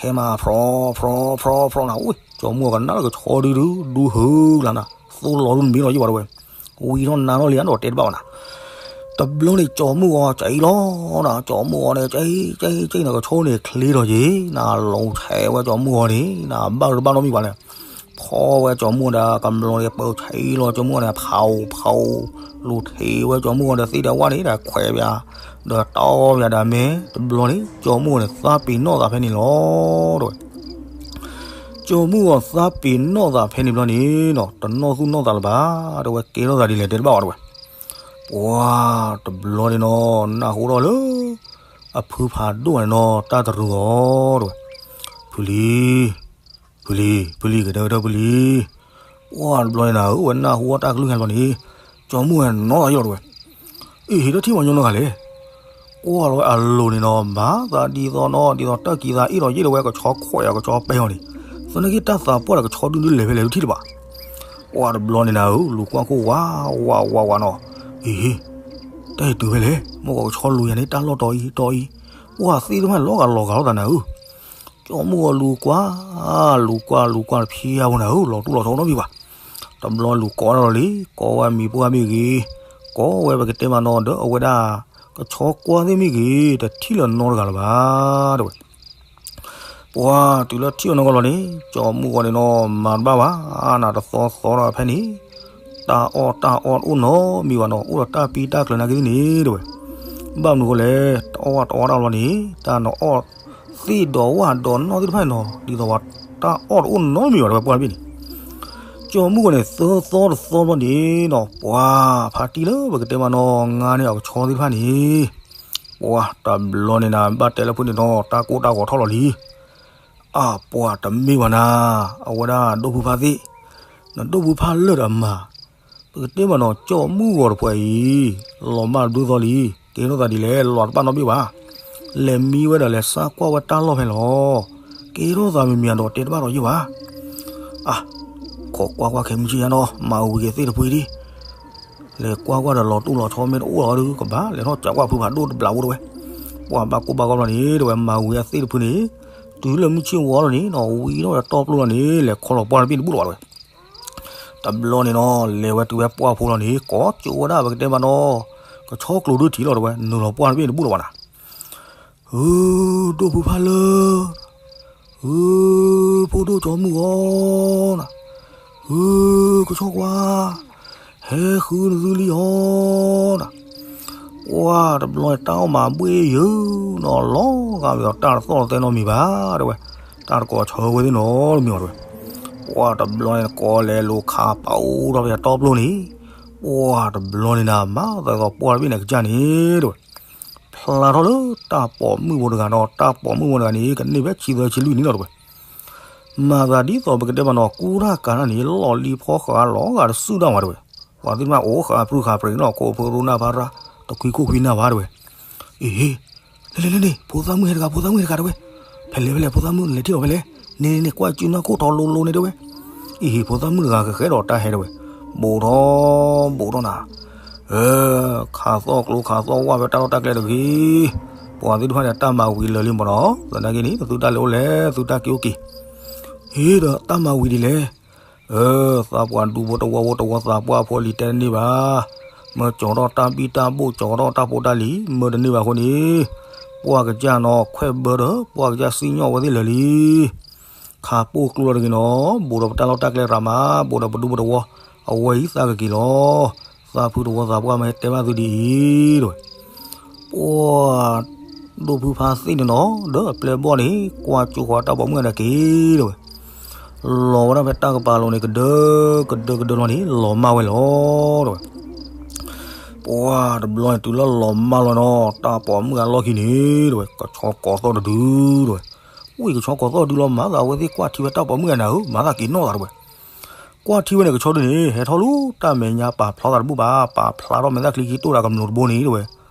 ဟဲမး ဖြီ ဖြီ ဖြီ ဖြီနၤ, အိၣ် ကၠီမူၣ်အီၤကနၣ်လၢကဆီဒုဒု ဒုဟၢကလါနၤ, သိလီၤဒုနမံၤလီၤယဘၣ်တဝဲ ဝံၤထီၣ်နါထီၣ်လံ အဒီးတဲတဘၣ်ဘၣ်နၤ, တဘျီန့ၣ် ကၠီမူၣ်အီၤကံၣ်လီၤနၤ, ကၠီမူၣ်အီၤန့ၣ် ကံၣ် ကံၣ် ကံၣ်နၤ ကဆီန့ၣ်ချ့ထီၣ်က့ၤ နၤ လူၤဆဲးဝဲကၠီမူၣ်အီၤန့ၣ် နၤ ဘၣ်တဘၣ်နီတမံၤဘၣ်လဲၣ်, ဖီဝဲကၠီမူၣ်ဒီး ကမျီၤန့ၣ် ပၢဆဲးလီၤကၠီမူၣ်န့ၣ် ဖီ ဖီ လူၤထံးဝဲကၠီမူၣ်အီၤဒီးသ့ၣ်ဒီးဝၣ်န့ၣ် ဒီးခွဲးပၠး ဒီးတီပၠးဒီးမဲာ် တဘျီန့ၣ် ကၠီမူၣ်အီၤန့ၣ် သးပ့ၤနီၣ်သးဖဲန့ၣ်လီၤ တဝဲ ကၠီမူၣ်အီၤသးပ့ၤနီၣ်သးဖဲန့ၣ်ဘျီန့ၣ်နီၤ တနီၢ်သူၣ်နီၣ်သးလၢၤဘၣ် တဝဲကဲထီၣ်သးဒ်လဲၣ်တဲတဘၣ်ဘၣ်တဝဲ, ပှၤတဘျီန့ၣ်နီၤ နၢ်ဟူထီၣ်လၢ အဖုဖးဒိၣ်န့ၣ်နီၤ တၢ်တရူးအီၤတဝဲ, ဖုလံၤ ဖုလံၤ ဖုလံၤ ကတၢၢ်ကတၢၢ်ဖုလံၤ, ပှၤတဘျီန့ၣ်နၤဧၢ ဝဲနၢ်ဟူအီၣ်တၢ်ကလုၢ်ဟဲဘျီန့ၣ် ကၠီမူၣ်ဝဲနီၤသးယီၤတဝဲ အ့ၣ် ဟ့ၣ်ဒီးထံၣ်မညီနီတဂၤလဲၣ်, ကွၢ်လီၤဝဲအလိၤန့ၣ်နီၤ ဘၣ်သးဒ်သိးနီၤ ဒ်သိးတၢ်ကံးသးအ့ၣ်ဒီးယ့ၣ်ဒီးဝဲကဆီခွဲးအီၤ ကဆီပဲအီၤန့ၣ်, သနာ်က့တၢ်သးပှၢ်ဒီးကဆီဒုဒုလဲၤဖဲလဲၣ်ဒုထံၣ်တဘၣ်, ပှၤတဘျီန့ၣ်နၤဧၢ လူၤကွၢ်ခိၣ်ဝးဝးဝးဝးနီၤ, အ့ၣ် တၢ်အံၤတုၤဖဲလဲၣ် မ့ၢ်ကီးကဆီလူၤယၤန့ၣ် တၢ်လီၢ်တီအံၤတီအံၤ, ပှၤသ့ၣ်တဖၣ်န့ၣ် လီၤဂာ်လီၤဂာ်လိာ်သးနၤဧၢ ကၠီမူၣ်အီၤလူၤကွၢ် လူၤကွၢ် လူၤကွၢ်တဖျါဝဲနၤဧၢ လီၤတူၢ်လီၤဆီနီတမံၤဘၣ်, တဘျီလူၤကိးဒၣ်လီၤလံ ကိးဝဲမံၤပှၢ်မ့ၢ်ဂ့ၤ, ကိးဝဲပကတဲမးနီၤဒီးအဝဲဒၣ် ကဆီကွၢ်သ့ၣ်မ့ၢ်ဂ့ၤ တထံၣ်လၢၤနီတဂၤလၢၤဘၣ် တဝဲ ပှၤတုၤလၢထံၣ်အီၤနီၢ်ကီၢ်လီၤန့ၣ် ကၠီမူၣ်အီၤန့ၣ်နီၤ မၤတဘၣ်ဘၣ် နတသီသီဒီးဖဲန့ၣ်, တၢ်အီၣ်တၢ်အီတအိၣ်နီတမံၤဘၣ်နီၤ အိၣ်ဒီးတၢ်ပံတၢ်ကျၢၤနာ်က့သ့ၣ်န့ၣ် တဝဲ, ဘၣ်မနုၤဃိလဲၣ် တၢ်အီၣ်တၢ်အီတအိၣ်လီၤန့ၣ် တၢ်နအီၣ်သ့ၣ်ဒီးဝၣ်ဒီးနီၢ်သ့ၣ်တဖၣ်န့ၣ်နီၤ ဒ်သိးဝဲတၢ်အီၣ်တအိၣ်နီတမံၤဘၣ် တဝဲပှၢ်တဘ့ၣ်န့ၣ် ကၠီမူၣ်အီၤန့ၣ် သၢသီတသီဘျီန့ၣ်နီၤ ပှၤဖါတံၢ်လၢပကတဲမးနီၤ ငါန့ၢ်အကဆီသ့ၣ်တဖၣ်န့ၣ်, ပှၤတဘျီန့ၣ်နၤ ဘၣ်တဲလၢဖုန့ၣ်နီၤ တၢ်ကိၢ်တၢ်ဂီၤထီၣ်လီၤလံ. အပှၤတမ့ၢ်ဘၣ်နၤ, အဝဲဒၣ်ဒိၣ်ဖုဖါသ့ၣ်, နဒိၣ်ဖုဖါလၢာ်ဒီးမၤ, ပကတဲမးနီၤ ကၠီမုၢ်ဂီၤတပှဲၤအံၤ, လီၤမၢ်ဒုသီလံ, ကဲထီၣ်သးဒ်လဲၣ် လီၤတဘၣ်နီတဘ့ၣ်ဘၣ်. လဲၤမံဝဲဒီးလဲၤစၢ်ကွၢ်ဝဲတၢ်လီၢ်ဖဲလီၤ. ကဲထီၣ်သးမံၤမံၤဒီးတဲတဘၣ်ဒီးယဲၢ်ဘၣ်. အါ, ခိးကွၢ်ကွၢ်ခဲမုၢ်ဆ့ၣ်ညါနီၤ မၤဝံၤအသ့ၣ်တဖုဒံး လဲၤကွၢ်ကွၢ်ဒီးလီၤတူၢ်လီၤဆီမ့ၢ်တအိၣ်လီၤဒီး ကဘၣ်လဲၤထီၣ်ကးကွၢ်ဖုဖးဒိၣ်တဘျီဖိတဝဲ. ပှၤဘၣ်ကိၢ်ဘၣ်ဂီၢ်လီၤန့ၣ် တဝဲမၤဝံၤအသ့ၣ်တဖုန့ၣ် တုၤလၢမုၢ်ဆ့ၣ်ဝါလီၤန့ၣ်နီၤ ဝံၤထီၣ်ဝဲတီပျိလီၤန့ၣ် လဲၤခီလီၤပှၢ်တဘ့ၣ်တဘူၣ်လီၤဘၣ်တဝဲ. တဘျီန့ၣ်နီၤ လဲၤဝဲတုၤဝဲပှၢ်ဖိလီၤန့ၣ် ကိးကၠိဝဲဒၣ်ပကတဲမးနီၤ ကဆီကျိၤဒုထံလီၤတဝဲ နုာ်လီၤပှၢ်တဘ့ၣ်တဘူၣ်လီၤဘၣ်နၤ. ဧၢ, ဒိၣ်ဖုဖါလၢာ်, ဧၢ, ဖိဒိၣ်ကၠီမုၢ်ဂီၤနၤ, ဧၢ, ကဆီကွၢ်, ဟဲဃုနသုလံအီၤနၤ. ပှၢ်တဘျီန့ၣ် တၢ်အီၣ်မၤဘှ့ၣ်ယုာ်နီၤ လီၤဂာ်မ့ၢ်ဒီးတၢ်တသီၣ်တသဲနီတမံၤဘၣ်တဝဲ, တၢ်တကိးဆၢဝဲသ့ၣ်နီတမံၤအီၤတဝဲ. ပှၢ်တဘျီန့ၣ် ကိးလဲၤလိာ်ခးပာ်အိၣ်ထီၣ်ဖဲအတီပျိန့ၣ်, ပှၢ်တဘျီန့ၣ်နၤ မၤသးဒ်သိးပှၢ်တဘ့ၣ်န့ၣ်ကစၢ်န့ၣ်တဝဲ ဖျါထီၣ်လၢတၢ်ပိာ်မုၣ်ဖိတဂၤဒီး တၢ်ပိာ်မုၣ်ဖိတဂၤန့ၣ် ကန့ၢ်ဖဲဆံသၢဆံလွံၢ်နံၣ်လီၤတဝဲ. မၤသးဒ်သိးပကတဲမးနီၤ ကူတၢ်ကၤတၢ်န့ၣ် လီၢ်လံၤဖီဃးလီၤဂာ်တစုၣ်တၢ်မးတဝဲ. ပှၤသ့ၣ်တဖၣ်အိၣ်ဃးပြူဃးပြ့းနီၤ ခိၣ်ဖိရူနၢ်ဖးရၣ် တခွံခိၣ်ခွံနၢ်ဘၣ်တဝဲ. အ့ဟ့, လ့လ့လ့လ့ ဖိသၣ်မုၣ်ဟဲတဂၤ ဖိသၣ်မုၣ်ဟဲတဂၤတဝဲ. ဖဲလဲၣ်ဖဲလဲၣ် ဖိသၣ်မုၣ်လဲၤထံၣ်အီၤဖဲလဲၣ်, န့ၣ်န့ၣ် ကွၢ်စုနီၢ်ခိၣ်ထီလိၤလိၤန့ၣ်တဝဲ. အ့ဟ့ ဖိသၣ်မုၣ်တဂၤကဃဲဒီးတၢ်ဟဲတဝဲ. ဘူးထီၣ်, ဘူးထီၣ်နၤ ဧၢ, ခးသီၣ်ကျိခးသီၣ်ဝၣ်ဖဲတၢ်လီၢ်တၢ်ကျဲတဂ့ၤ. ပှၤသ့ၣ်တဖၣ်န့ၣ် တၢ်မၤဝံၤလၢာ်လံမးနီၤ သနာ်က့န့ၣ် သုတၢ်လဲၤအိၣ်လဲၣ် သုတၢ်က့ၤအိၣ်က့ၤ. ဟ့ဒီးတၢ်မၤဝံၤဒ်လဲၣ်. ဧၢ, သးပှၢ်ဒူဖိတဝီဖိတဝီသးပှၢ်ဖိလံၤတဲတန့ၢ်ဘၣ်. မၢကၠီၤထီၣ်တၢ်ဘံၣ်တၢ်ဘိၣ် ကၠီၤထီၣ်တၢ်ဖိတၢ်လံၤ မၢတန့ၢ်ဘၣ်အဃိန့ၣ်, ပှၢ်ကစၢ်နီၤ ခွဲးဘၢဒီး ပှၢ်ကစၢ်စံၣ်ညီၣ်ဝဲသ့ၣ်လၢာ်လံ ခးပိာ်ကျိလီၤတဂ့ၤနီၤ ဘူးဒီးပတၢ်လီၢ်တၢ်ကျဲရၤမး ဘူးဒီးပဒူပတဝီ အဝဲအံၤသးကက့ၤလီၤ. သးဖုတဝီသးပှၢ်မ့ၢ်ဟဲတဲဘၣ်သုဒ်အံၤတဝဲ. ပှၢ်ဒိၣ်ဖုဖါသ့ၣ်န့ၣ်နီၤ ဒီးအပျဲၢ်ဘီၣ်န့ၣ် ကွၢ်ကၠိဃီတၢ်ပိာ်မုၣ်ဂၤန့ၣ်က့ၤတဝဲ. လီၤဝဲဒၣ်ဖဲတၢ်ကပၤလိၤန့ၣ် ကဒၢ, ကဒၢကဒၢလီၤန့ၣ် လီၤမၢ်ဝဲလီၤတဝဲ. ပှၢ်တဘျီန့ၣ် တုၤလၢလီၤမၢ်လီၤနီၤ တၢ်ပိာ်မုၣ်ဂၤလီၢ်ခံန့ၣ်တဝဲ ကဆီကိးသီၣ်တဒုတဝဲ. ဝံၢ်ကဆီကိးသီၣ်ဒုလီၤမၢ်သး အဝဲသ့ၣ်ကွၢ်ထံဝဲတၢ်ပိာ်မုၣ်ဂၤနၤဧၢ မၤသးက့ၤနီၣ်သးတဝဲ. ကွၢ်ထံဝဲန့ၣ် ကဆီဒုန့ၣ် ဟဲထီၣ်လၢတၢ်မဲာ်ညါပာ်ဖျါသးတဘူၣ်ဘၣ် ပာ်ဖျါထီၣ်မဲာ်သၣ်ချံခံတိၢ်တၢ်ကမျိးတဘိန့ၣ်တဝဲ.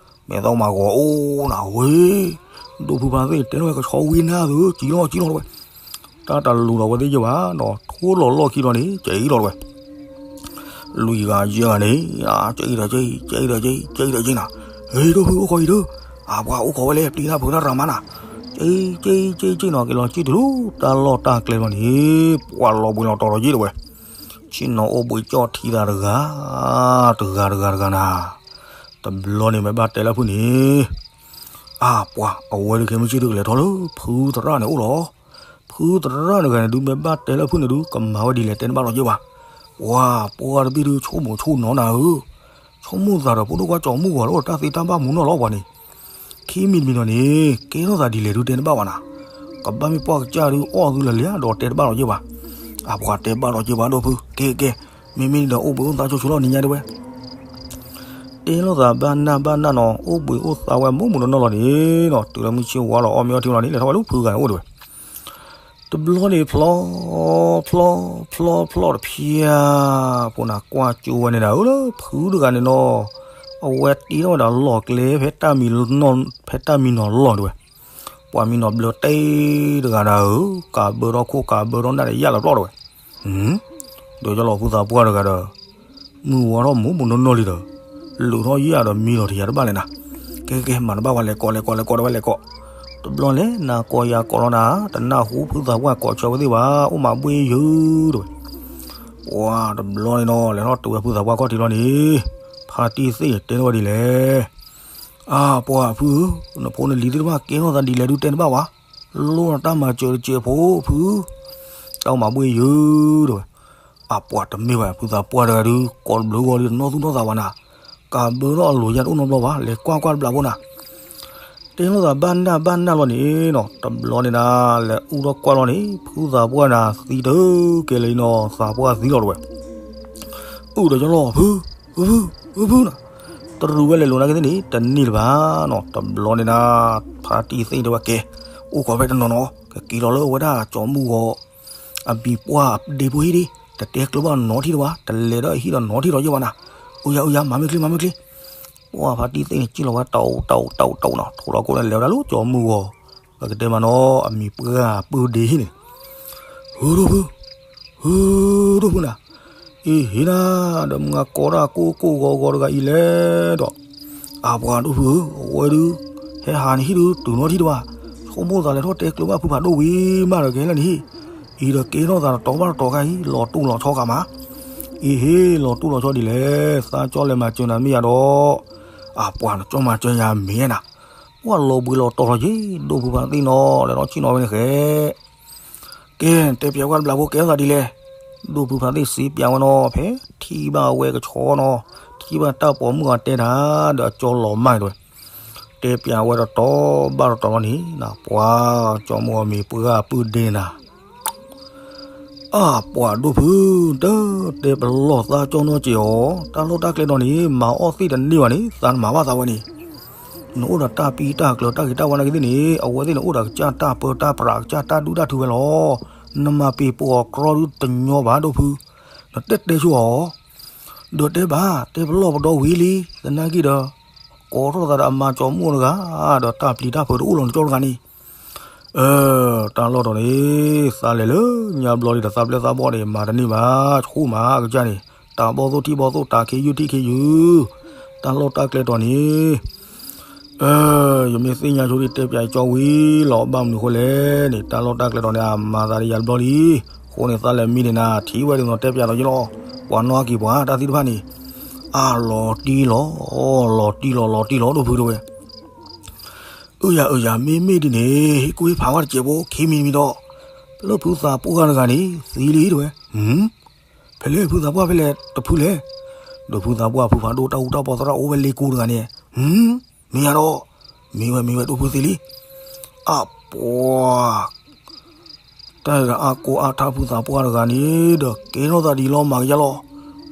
မဲာ်သီမၤဂီၤအိၣ်နၤဝဲ ဒိၣ်ဖုဖါသ့ၣ်တဲထီၣ်ဝဲကဆီဝံၢ်နၤသု ကံလီၤကံလီၤတဝဲ. တၢ်တလူၤဒီးဝဲသ့ၣ်ယဲၢ်ဘၣ်နီၤ ထိၣ်လီၤလီၢ်ခံလီၤန့ၣ် ကဲအံၤလီၤတဝဲ. လွံၢ်ဂၤယဲၢ်ဂၤန့ၣ် ကဲအံၤဒီးကဲအံၤ ကဲအံၤဒီးကဲအံၤ ကဲအံၤဒီးကဲအံၤနၤ. ဟ့ၣ်ဒိၣ်ဖုအိၣ်ခိးအံၤဒု အပှၤအိၣ်ခိးဝဲလဲၣ် ပျံၤတၢ်ဖုးတၢ်ရၤမးနၤ. ကဲအံၤ ကဲအံၤ ကဲအံၤနီၤ က့ၤလီၤကံၣ်တုၤလၢတၢ်လီၢ်တၢ်ကျဲလီၤန့ၣ် ပှၤလီၤဘှံးလီၤတီၤဒီးယဲၢ်တဝဲ. ဆ့ၣ်နီၤအိၣ်ဘှံးကၠီၣ်ထံသးတဂၤ တဂၤတဂၤတဂၤနၤ. တဘျီန့ၣ်မ့ၢ်ဘၣ်တဲလၢဖုန့ၣ် အါပှၤ အဝဲဒုးခဲမုၢ်ဆ့ၣ်ဒုးကလဲၤထီၣ်လၢဖုသရၣ်န့ၣ်အိၣ်လီၤ. ဖုသရၣ်တဂၤန့ၣ်ဒုး မ့ၢ်ဘၣ်တဲလၢဖုန့ၣ်ဒုး ကမၤဝဲဒ်လဲၣ်တဲတဘၣ်လီၤယဲၢ်ဘၣ်. ပှၤ ပှၤတဘ့ၣ်ဒုး ဆိကမိၣ်ဆိကနီၤနၤဧၢ, ဆိကမိၣ်သးဒီးဖိဒိၣ်ခွါကၠီၤမုၢ်ဂီၤလၢအိၣ်ဒီးတၢ်သ့တၢ်ဘၣ်မူနီၢ်လီၤပှၤန့ၣ်. ခံမံၤတမံၤဒီးန့ၣ် ကဲထီၣ်သးဒ်လဲၣ်ဒုးတဲတဘၣ်ဘၣ်နၤ. ကဘၣ်မ့ၢ်ပှၢ်ကစၢ်ဒုးအီၣ်သုလၢာ်လံဒီးတဲတဘၣ်လီၤယဲၢ်ဘၣ်. အပှၤတဲဘၣ်လီၤယဲၢ်ဘၣ်ဒိၣ်ဖု ကဲကဲ, မ့မ့ၢ်ဒီးအိၣ်ဘှံးအိၣ်သါဆိဆိလီၤနံၤညါတဲဝဲ တဲလိာ်သးဘၣ်နၢ်ဘၣ်နၢ်နီၤ အိၣ်ဘှံးအိၣ်သါဝဲမူးမူးနီၢ်နီၢ်လီၤန့ၣ်နီၤ တုၤလၢမုၢ်ဆ့ၣ်ဝါလီၤ အီၣ်မ့ၤအီထံလီၤန့ၣ် လဲၤထီၣ်ဝဲလၢဖုဂၤန့ၣ်အိၣ်တဲဝဲ. တဘျီန့ၣ်ဖျီ, ဖျီ, ဖျီ, ဖျီတဖၠၣ်, ဖိနၤကွၢ်ကၠိဝဲန့ၣ်ဒၣ်ဧၢလၢဖုတဂၤန့ၣ်နီၤ, အဝဲတ့ထီၣ်ဝဲဒၣ်လီၢ်ကျဲ ဖဲတၢ်မံနီၤလီၢ်တဲဝဲ, ပှၤမံနီၤဘျၢတ့တဂၤဒၣ်ဧၢ, ကးဘၢထီၣ်ခိၣ်ကးဘၢထီၣ်နၢ်ဒီးယၢ်လီၤပျီၢ်တဲဝဲ ဒီးယလီၤဖုသးပှၢ်တဂၤဒီး မုၢ်ဝါထီၣ်မူးမူးနီၢ်နီၢ်လံဒီး လူၤထီၣ်ယဲၢ်ဒီးမံလီၤတယၤတဘၣ်လဲၣ်နၤ. ကဲကဲ မၤတဘၣ်ဝဲ လဲၤကိးလဲၤကိးလဲၤကိးတဝဲလဲၤကိး, တဘျီလဲၣ် နၤကိးယၤကိးလီၤနၤ တနၢ်ဟူဖုသးပှၢ်ကိးဆၢဝဲသ့ၣ်ဘၣ် အိၣ်မးဘှ့ၣ်ယုာ်တဲဝဲ. ပှၤတဘျီန့ၣ်နီၤ လဲၤထီၣ်တုၤဝဲဖုသးပှၢ်ခီၣ်ထံးလီၤန့ၣ်, ဖါတံၢ်သ့ၣ်တဲထီၣ်ဝဲဒ်လဲၣ် အါပှၤဖုဧၢ, နဖိနလံၤသ့ၣ်တဖၣ်ကဲထီၣ်သးဒ်လဲၣ်ဒုးတဲတဘၣ်ဝဲ, လိၣ်နတၢ်မၤစၢၤတစဲးဖိဖု, တၢ်အိၣ်မးဘှ့ၣ်ယုာ်တဲဝဲ. အပှၤတမ့ၢ်ဘၣ် ဖုသးပှၢ်တဂၤဒုး ကိးတဘျုးဂီၢ်လံတနီၢ်သူၣ်နီၢ်သးဝဲနၤ, ကးဘၢထီၣ်အလိၤယါတအိၣ်နီတဘျီဘၣ် လဲၤကွၢ်ကွၢ်တဘျီဖိနၤ တဲလိာ်သးဘၣ်နၢ်ဘၣ်နၢ်လီၤန့ၣ်နီၤ, တဘျီန့ၣ်နၤ လဲၤအုၣ်ထီၣ်ကွၢ်လီၤန့ၣ် ဖုသးပှၢ်နၤသံတကဲလၢၤနီၤ သးပှၢ်သံလီၤတဲဝဲ. အုၣ်ဒီးကလီၤဖု, ဖု, ဖု, ဖုနၤ, တရူးဝဲလဲၤလိာ်နာ်က့သ့ၣ်န့ၣ် တန့ၢ်လၢၤဘၣ်နီၤ, တဘျီန့ၣ်နၤ ဖါတံၢ်သ့ၣ်တဲဝဲကဲ, အိၣ်ခိးဖဲတနီၤနီၤ, က က့ၤလီၤလၢအဝဲဒၣ်ကၠီမုၢ်ဂီၤ အမံၤပှၢ်အဒ့ဖိဟံၣ်ဒံး, တတဲကျၢၤဘၣ်နီတထံၣ်တဘၣ်, တလဲၤဒီးအဟံၣ်ဒီးနီတထံၣ်ဒီးယဲၢ်ဘၣ်နၤ, အိၣ်ယၤအိၣ်ယၤ မၤမ့ၢ်ချ့မၤမ့ၢ်ချ့, ပှၢ်ဖါတံၢ်သ့ၣ်န့ၣ် စံၣ်လီၤဝဲတအိၣ်တအိၣ်တအိၣ်တအိၣ်နီၤ, ထိးလီၤကိးန့ၣ် လဲၤဝဲဒၣ်လၢကၠီမုၢ်ဂီၤ ပကတဲမးနီၤ အမံၤပှၢ်ပုၢ်ဒ့ဟံၣ်န့ၣ်, ဟုဒိၣ်ဖု, ဟုဒိၣ်ဖုနၤ, အံၤဟ့နၤ, ဒီးမုၢ်ဂၤကိးတၢ်ကိၢ်ကိၢ်ဂီၤဂီၤတဂၤအံၤလဲၣ်ဒီး, အပှၤဒိၣ်ဖုဧၢ, အဝဲဒုး ဟဲဟးန့ၣ်ဟံၣ်ဒုး တုၤနီတထံၣ်တဘၣ်, ဆိကမိၣ်သးလဲၤထီၣ်တဲကျၢၤဘၣ်ဖုဖးဒိၣ်ဝံၤမးဒီးကဟဲလၢနဟံၣ်, အံၤဒီးကဲထီၣ်သးတတီၤဘၣ်တတီၤခါအံၤ လီၤတိၢ်လီၤဆီခါမး, အံၤဟ့ လီၤတိၢ်လီၤဆီဒ်လဲၣ်, သးကၠီလဲၤမၤစၢၤနၤမ့ၢ်ယၤဒီး, အပှၤနကၠီမၤစၢၤယၤမ့ၢ်နၤ, ပှၢ်လီၤဘှံးလီၤတီၤလီၤယ့ၤ ဒိၣ်ဖုဖါတံၢ်နီၤ လဲၤထီၣ်ဆ့ၣ်နီၤဝဲန့ၣ်ဃဲ ကဲ တဲပျးကွၢ်တဘျီဖိကဲထီၣ်သးဒ်လဲၣ်, ဒိၣ်ဖုဖါတံၢ်စံးပျးဝဲနီၤ ဖဲထံၣ်ဘၣ်ဝဲကဆီနီၤ, ထံၣ်ဘၣ်တၢ်ပိာ်မုၣ်အီၤတဲတၢ်ဒီးအကၠီလီၤမၢ်တဲဝဲ, တဲပျးဝဲတတီၤဘၣ်တတီၤလီၤန့ၣ် ပှၤကၠီမုၢ်အီၤမံၤပှၢ်ပုၢ်ဒ့နၤ အပှၤဒိၣ်ဖု, တတဲပလီၢ်သးကၠီနီၢ်က့ၤအီၤ, တၢ်လီၢ်တၢ်ကျဲဒီးန့ၣ် မၤအီၣ်သ့ၣ်တန့ၢ်ဘၣ်န့ၣ် သးနမၤဘၣ်သးဝဲန့ၣ်, နအိၣ်ဒီးတၢ်ပံတၢ်ကျၢၤတၢ်ဂ့ၤတၢ်ဝါနာ်က့သ့ၣ်န့ၣ် အဝဲသ့ၣ်န့ၣ်အိၣ်ဒီးကစၢ်တၢ်ပၢတၢ်ပြးကစၢ်တၢ်ဒုၣ်တၢ်ထုဝဲလီၤ, နမၤပ့ၤပိာ်အီၤကြီဒုတညီဘၣ်ဒိၣ်ဖု, နတဲတဲဆိအီၤ ဒီးတဲဘၣ် တဲပလီၢ်ပဒီဝံၤလံ သနာ်က့ဒီး, ကိးထီၣ်သးဒီးအမါကၠီမုၢ်အီၤတဂၤ, ဒီးတၢ်ပျံၤတၢ်ဖုးတအိၣ်လီၤနကၠီတဂၤန့ၣ်, အၢ, တၢ်လီၢ်တီၤန့ၣ်, သးလဲၤလၢညါဘျီလံဒီးသးပျဲၢ်သးဘီၣ်န့ၣ် မၤတန့ၢ်ဘၣ်, ဆူၣ်မးအကစၢ်န့ၣ်, တၢ်ဘီၣ်သိၣ်ထံၣ်ဘီၣ်သိၣ် တၢ်ခ့ယုၢ်ထံၣ်ခ့ယုၢ်, တၢ်လီၢ်တၢ်ကျဲတီၤန့ၣ် အၢ, ယမ့ၢ်သ့ၣ်ညါဆိဒ်တဲပၠးကၠီဝံၤလီၤ ဘၣ်မနုၤဃိလဲၣ်န့ၣ် တၢ်လီၢ်တၢ်ကျဲတီၤန့ၣ် အမၤသးဒီးယၤတဘျီလံ, အဃိန့ၣ် သးလဲၤမံန့ၣ်နၤ ထံၣ်ဝဲဒ်သိးတဲပၠးဒီးယလီၤ, ပှၤနီၣ်က့ၤပှၤတၢ်သံတဖၣ်န့ၣ်, အလီၤတံၢ်လီၤ, လီၤတံၢ်လီၤ လီၤတံၢ်လီၤ ဒိၣ်ဖုတဲဝဲ, အၢယၤအၢယၤ မ့မ့ၢ်ဒ်န့ၣ် ဟ့ၣ်ကူၣ်ဟ့ၣ်ဖးဝဲတစဲးဖိ ခံမံၤတမံၤဒီး, လၢဖုသးပှၢ်တဂၤန့ၣ် သံလံတဲဝဲ, ဖဲလဲၣ်ဖုသးပှၢ်ဖဲလဲၣ်တဖုလဲၣ်, ဒီးဖုသးပှၢ်ဖုဖးဒိၣ်တၢ်အူတၢ်ပီသရၣ်အိၣ်ဝဲလ့ကိတဂၤန့ၣ်, မ့ၢ်ယၤဒီး, မ့ၢ်ဝဲမ့ၢ်ဝဲဒိၣ်ဖုသ့လံ, အပှၤ တၢ်အံၤဒီးအါကိးအါထါဖုသးပှၢ်တဂၤန့ၣ်ဒီး ကဲထီၣ်သးဒ်လီၤမၤကယၢ်လီၤ,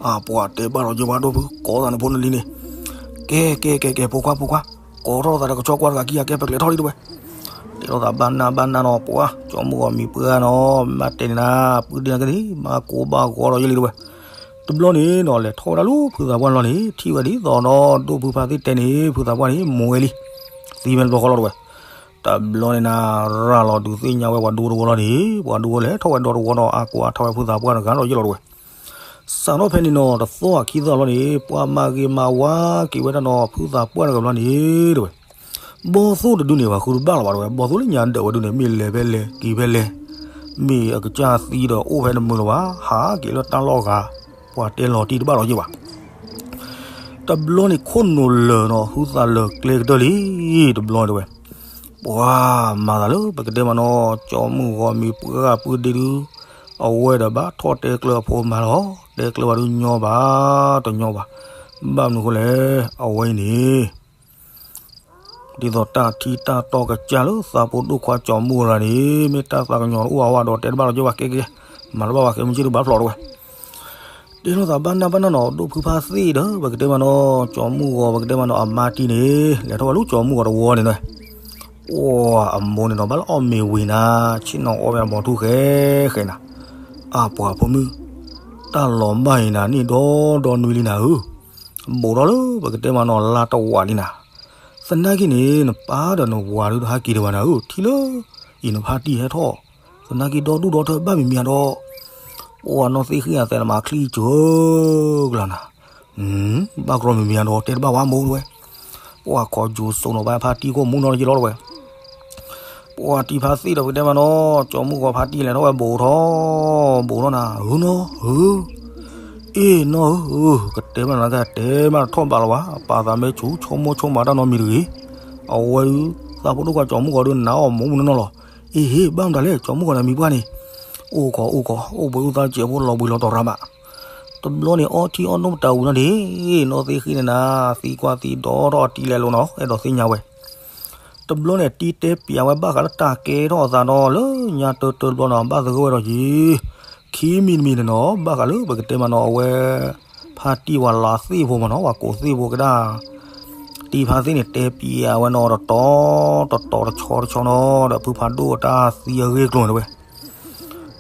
အပှၤတဲဘၣ်ဒီးယဲၢ်ဝဲဒိၣ်ဖု ကိးသးနဖိနလံၤန့ၣ်, ကဲကဲကဲကဲ ဖိခွါဖိခွါ, ကိးထီၣ်သးဒီးကဆီကွၢ်တဂၤခံဂၤကဲပကျဲၤထီၣ်လံတဲဝဲ, တဲထီၣ်သးဘၣ်နၢ်ဘၣ်နၢ်နီၤ ပှၤ ကၠီမုၢ်ဂီၤမံၤပှၢ်နီၤ မ့ၢ်တဲန့ၣ်နၤ ပုၢ်ဒ့နၤက့န့ၣ် မၤကိးဘၣ်ဂီၤဒီးယဲၢ်လံတဲဝဲ, တဘျီန့ၣ်နီၤ လဲၤထီၣ်ဝဲဒၣ်လၢဖုသးပှၢ်လီၢ်န့ၣ် ထံၣ်ဝဲဒ်သိးဒီးဒိၣ်ဖုဖါသ့ၣ်တဲန့ၣ် ဖုသးပှၢ်န့ၣ် မိၢ်ဝဲလံ, သံဝဲတဘျီဃီလီၤတဲဝဲ, တဘျီန့ၣ်နၤ ရၤလီၤဒုးသ့ၣ်ညါဝဲပှၤဒူတဝီလီၤန့ၣ် ပှၤဒူဝဲလဲၤထီၣ်ဝဲဒီတဝီဒီးအါကိးအါထါဝဲဖုသးပှၢ်တဂၤဒီးယဲၢ်လီၤတဲဝဲ, စးထီၣ်ဖဲန့ၣ်နီၤ တသီခံသီဘျီန့ၣ် ပှၤမၤဂ့ၤမၤဝါက့ၤဝဲဒၣ်နီၤ ဖုသးပှၢ်တဂၤဘျီန့ၣ်တဲဝဲ, ဘီၣ်သိၣ်တဒုန့ၣ် ပှၤဃုတဘၣ်လီၤဘၣ်တဲဝဲ ဘီၣ်သိၣ်လၢညါဒၢးဝဲဒုန့ၣ် မ့ၢ်လဲၤဖဲလဲၣ်က့ၤဖဲလဲၣ်, မ့ၢ်အကစၢ်သံဒီးအိၣ်ဖဲတမုာ်လၢၤဘၣ် ဟးက့ၤလၢတၢ်လီၢ်ဂၤ, ပှၤတဲလီၤတံၢ်တဘၣ်လီၤယဲၢ်ဘၣ် တဘျီန့ၣ်ခိၣ်နူာ်လၢာ်နီၤ ဟုသးလၢာ်ကျဲကတၢၢ်လံ, တဘျီတဲဝဲ, ပှၤမၤသးလၢပကတဲမးနီၤ ကၠီမုၢ်ဂီၤမံၤပှၢ်ပုၢ်ဒ့ဒု, အဝဲဒီးဘၣ်ထီၣ်တဲကျၢၤအဖိမါလီၤ, တဲကျၢၤဝဲဒုညီဘၣ်, တညီဘၣ်, ဘၣ်မနုၤဃိလဲၣ်, အဝဲအံၤန့ၣ် ဒ်သိးတၢ်ထံၣ်တၢ်တီကစၢ်လၢသးဖိဒိၣ်ခွါကၠီမုၢ်ဂီၤတဂၤန့ၣ် မ့ၢ်တၢ်သးကညီၤတအိၣ်အဝဲဒီးတဲတဘၣ်လီၤက့ၤဘၣ် ကဲကဲ, မၤတဘၣ်ဘၣ်ကဲမုၢ်က့ဒုဘၣ်ဖျိးတဝဲ, တဲထီၣ်သးဘၣ်နၢ်ဘၣ်နၢ်နီၤ ဒိၣ်ဖုဖါသ့ၣ်ဒီး ပကတဲမးနီၤ ကၠီမုၢ်ဂီၤ ပကတဲမးနီၤ အမါတံၢ်န့ၣ် လဲၤထီၣ်ဝဲလၢကၠီမုၢ်ဂီၤတဝီန့ၣ်နၤ, အိ အမိၢ်န့ၣ်နီၤ ဘၣ်လၢအီၣ်မ့ၤဝံၤနၤ ဆ့ၣ်နီၤအီၣ်ဝဲအမိၢ်ထူၣ်ဃဲဃဲနၤ, အပှၤဖိမုၣ်, တၢ်လီၤမၢ်အံၤနၤ န့ၢ်ဒီဒီနွံလံနၤဧၢ ဘူးထီၣ်လၢပကတဲမးနီၤ လါတဝာ်လံနၤ, သနာ်က့န့ၣ် နပၢ်ဒီးနဝၤဒုတဟးက့ၤဒံးဘၣ်နၤဧၢ ထံၣ်လၢ အံၤနဖါတံၢ်ဟဲထီၣ်, သနာ်က့ဒီဒူၣ်ဒီထၢဘၣ်မံၤမံၤဒီး, ပှၤနီၢ်သ့ၣ်ဃံအသးနမၤချံကၢကလၤနၤ, ဘၣ်ကြီမံၤမံၤဒီးတဲတဘၣ်ဝဲမိၢ်တဝဲ, ပှၤခိးယူၤစိးနီၤ ဘၣ်ဖါတံၢ်ခိၣ်မူနီၤယလီၤတဝဲ ပှၤတံၢ်ဖါသ့ၣ်ဒီးပကတဲမးနီၤ ကၠီမုၢ်ဂီၤဖါတံၢ်လဲၤထီၣ်ဝဲဘူးထီၣ်, ဘူးထီၣ်နၤ ဧၢနီၤ ဧၢ, အ့ၣ်နီၢ်ဧၢ, ကတဲမးနၤကတဲမးထီၣ်ဘးလီၤဘၣ်, ပာ်သးမ့ၢ်ဆူၣ် ဆိကမိၣ်ဆိကမးတၢ်နီတမံၤတဂ့ၤ, အဝဲဒုး သးဖိဒိၣ်ခွါကၠီမုၢ်ဂီၤဒုးနၤအီၣ်မူမူနီၤနီၤလီၤ, အ့ၣ်ဟ့ၣ် ဘၣ်မတၤလဲၣ် ကၠီမုၢ်ဂီၤန့ၣ်မံၤပှၢ်န့ၣ်, အိၣ်ကီးအိၣ်ကီး အိၣ်ဘှံးအိၣ်သါစဲးဖိလီၤဘှံးလီၤတီၤရၤဘၣ် တဘျီန့ၣ် အီထံအီနိၣ်ပတၢ်ဝံၤနီၤဒ့ၣ်, နီၢ်သ့ၣ်ဃံန့ၣ်နၤ, သံကွၢ်သံဒိးထီၣ်အတံၤလဲၤလိာ်နီၤ, အဲၣ်ဒိးသ့ၣ်ညါဝဲ, တဘျီန့ၣ် တံၤတဲပျးဝဲဘၣ်ဃးလၢတၢ်ကဲထီၣ်အသးနီၤ လၢညါတၢတၢတဘျီနီၤ ဘၣ်သဂၢၢ်ဝဲဒီးယံၤ, ခံမံၤတမံၤန့ၣ်နီၤ ဘၣ်ဃးလၢပကတဲမးနီၤ အဝဲ ဖါတံၢ်ဝဲလီၤသ့ၣ်ဖိမးနီၤ ဝဲကိးသ့ၣ်ဖိကဒၣ်, ဖါသ့ၣ်န့ၣ် တဲပျးဝဲနီၤ တတီၤတတီၤ တဆီတဆီနီၤ ဒီးဖုဖးဒိၣ်အတၢ်သံအဂ့ၢ်အကျိၤန့ၣ်ဝဲ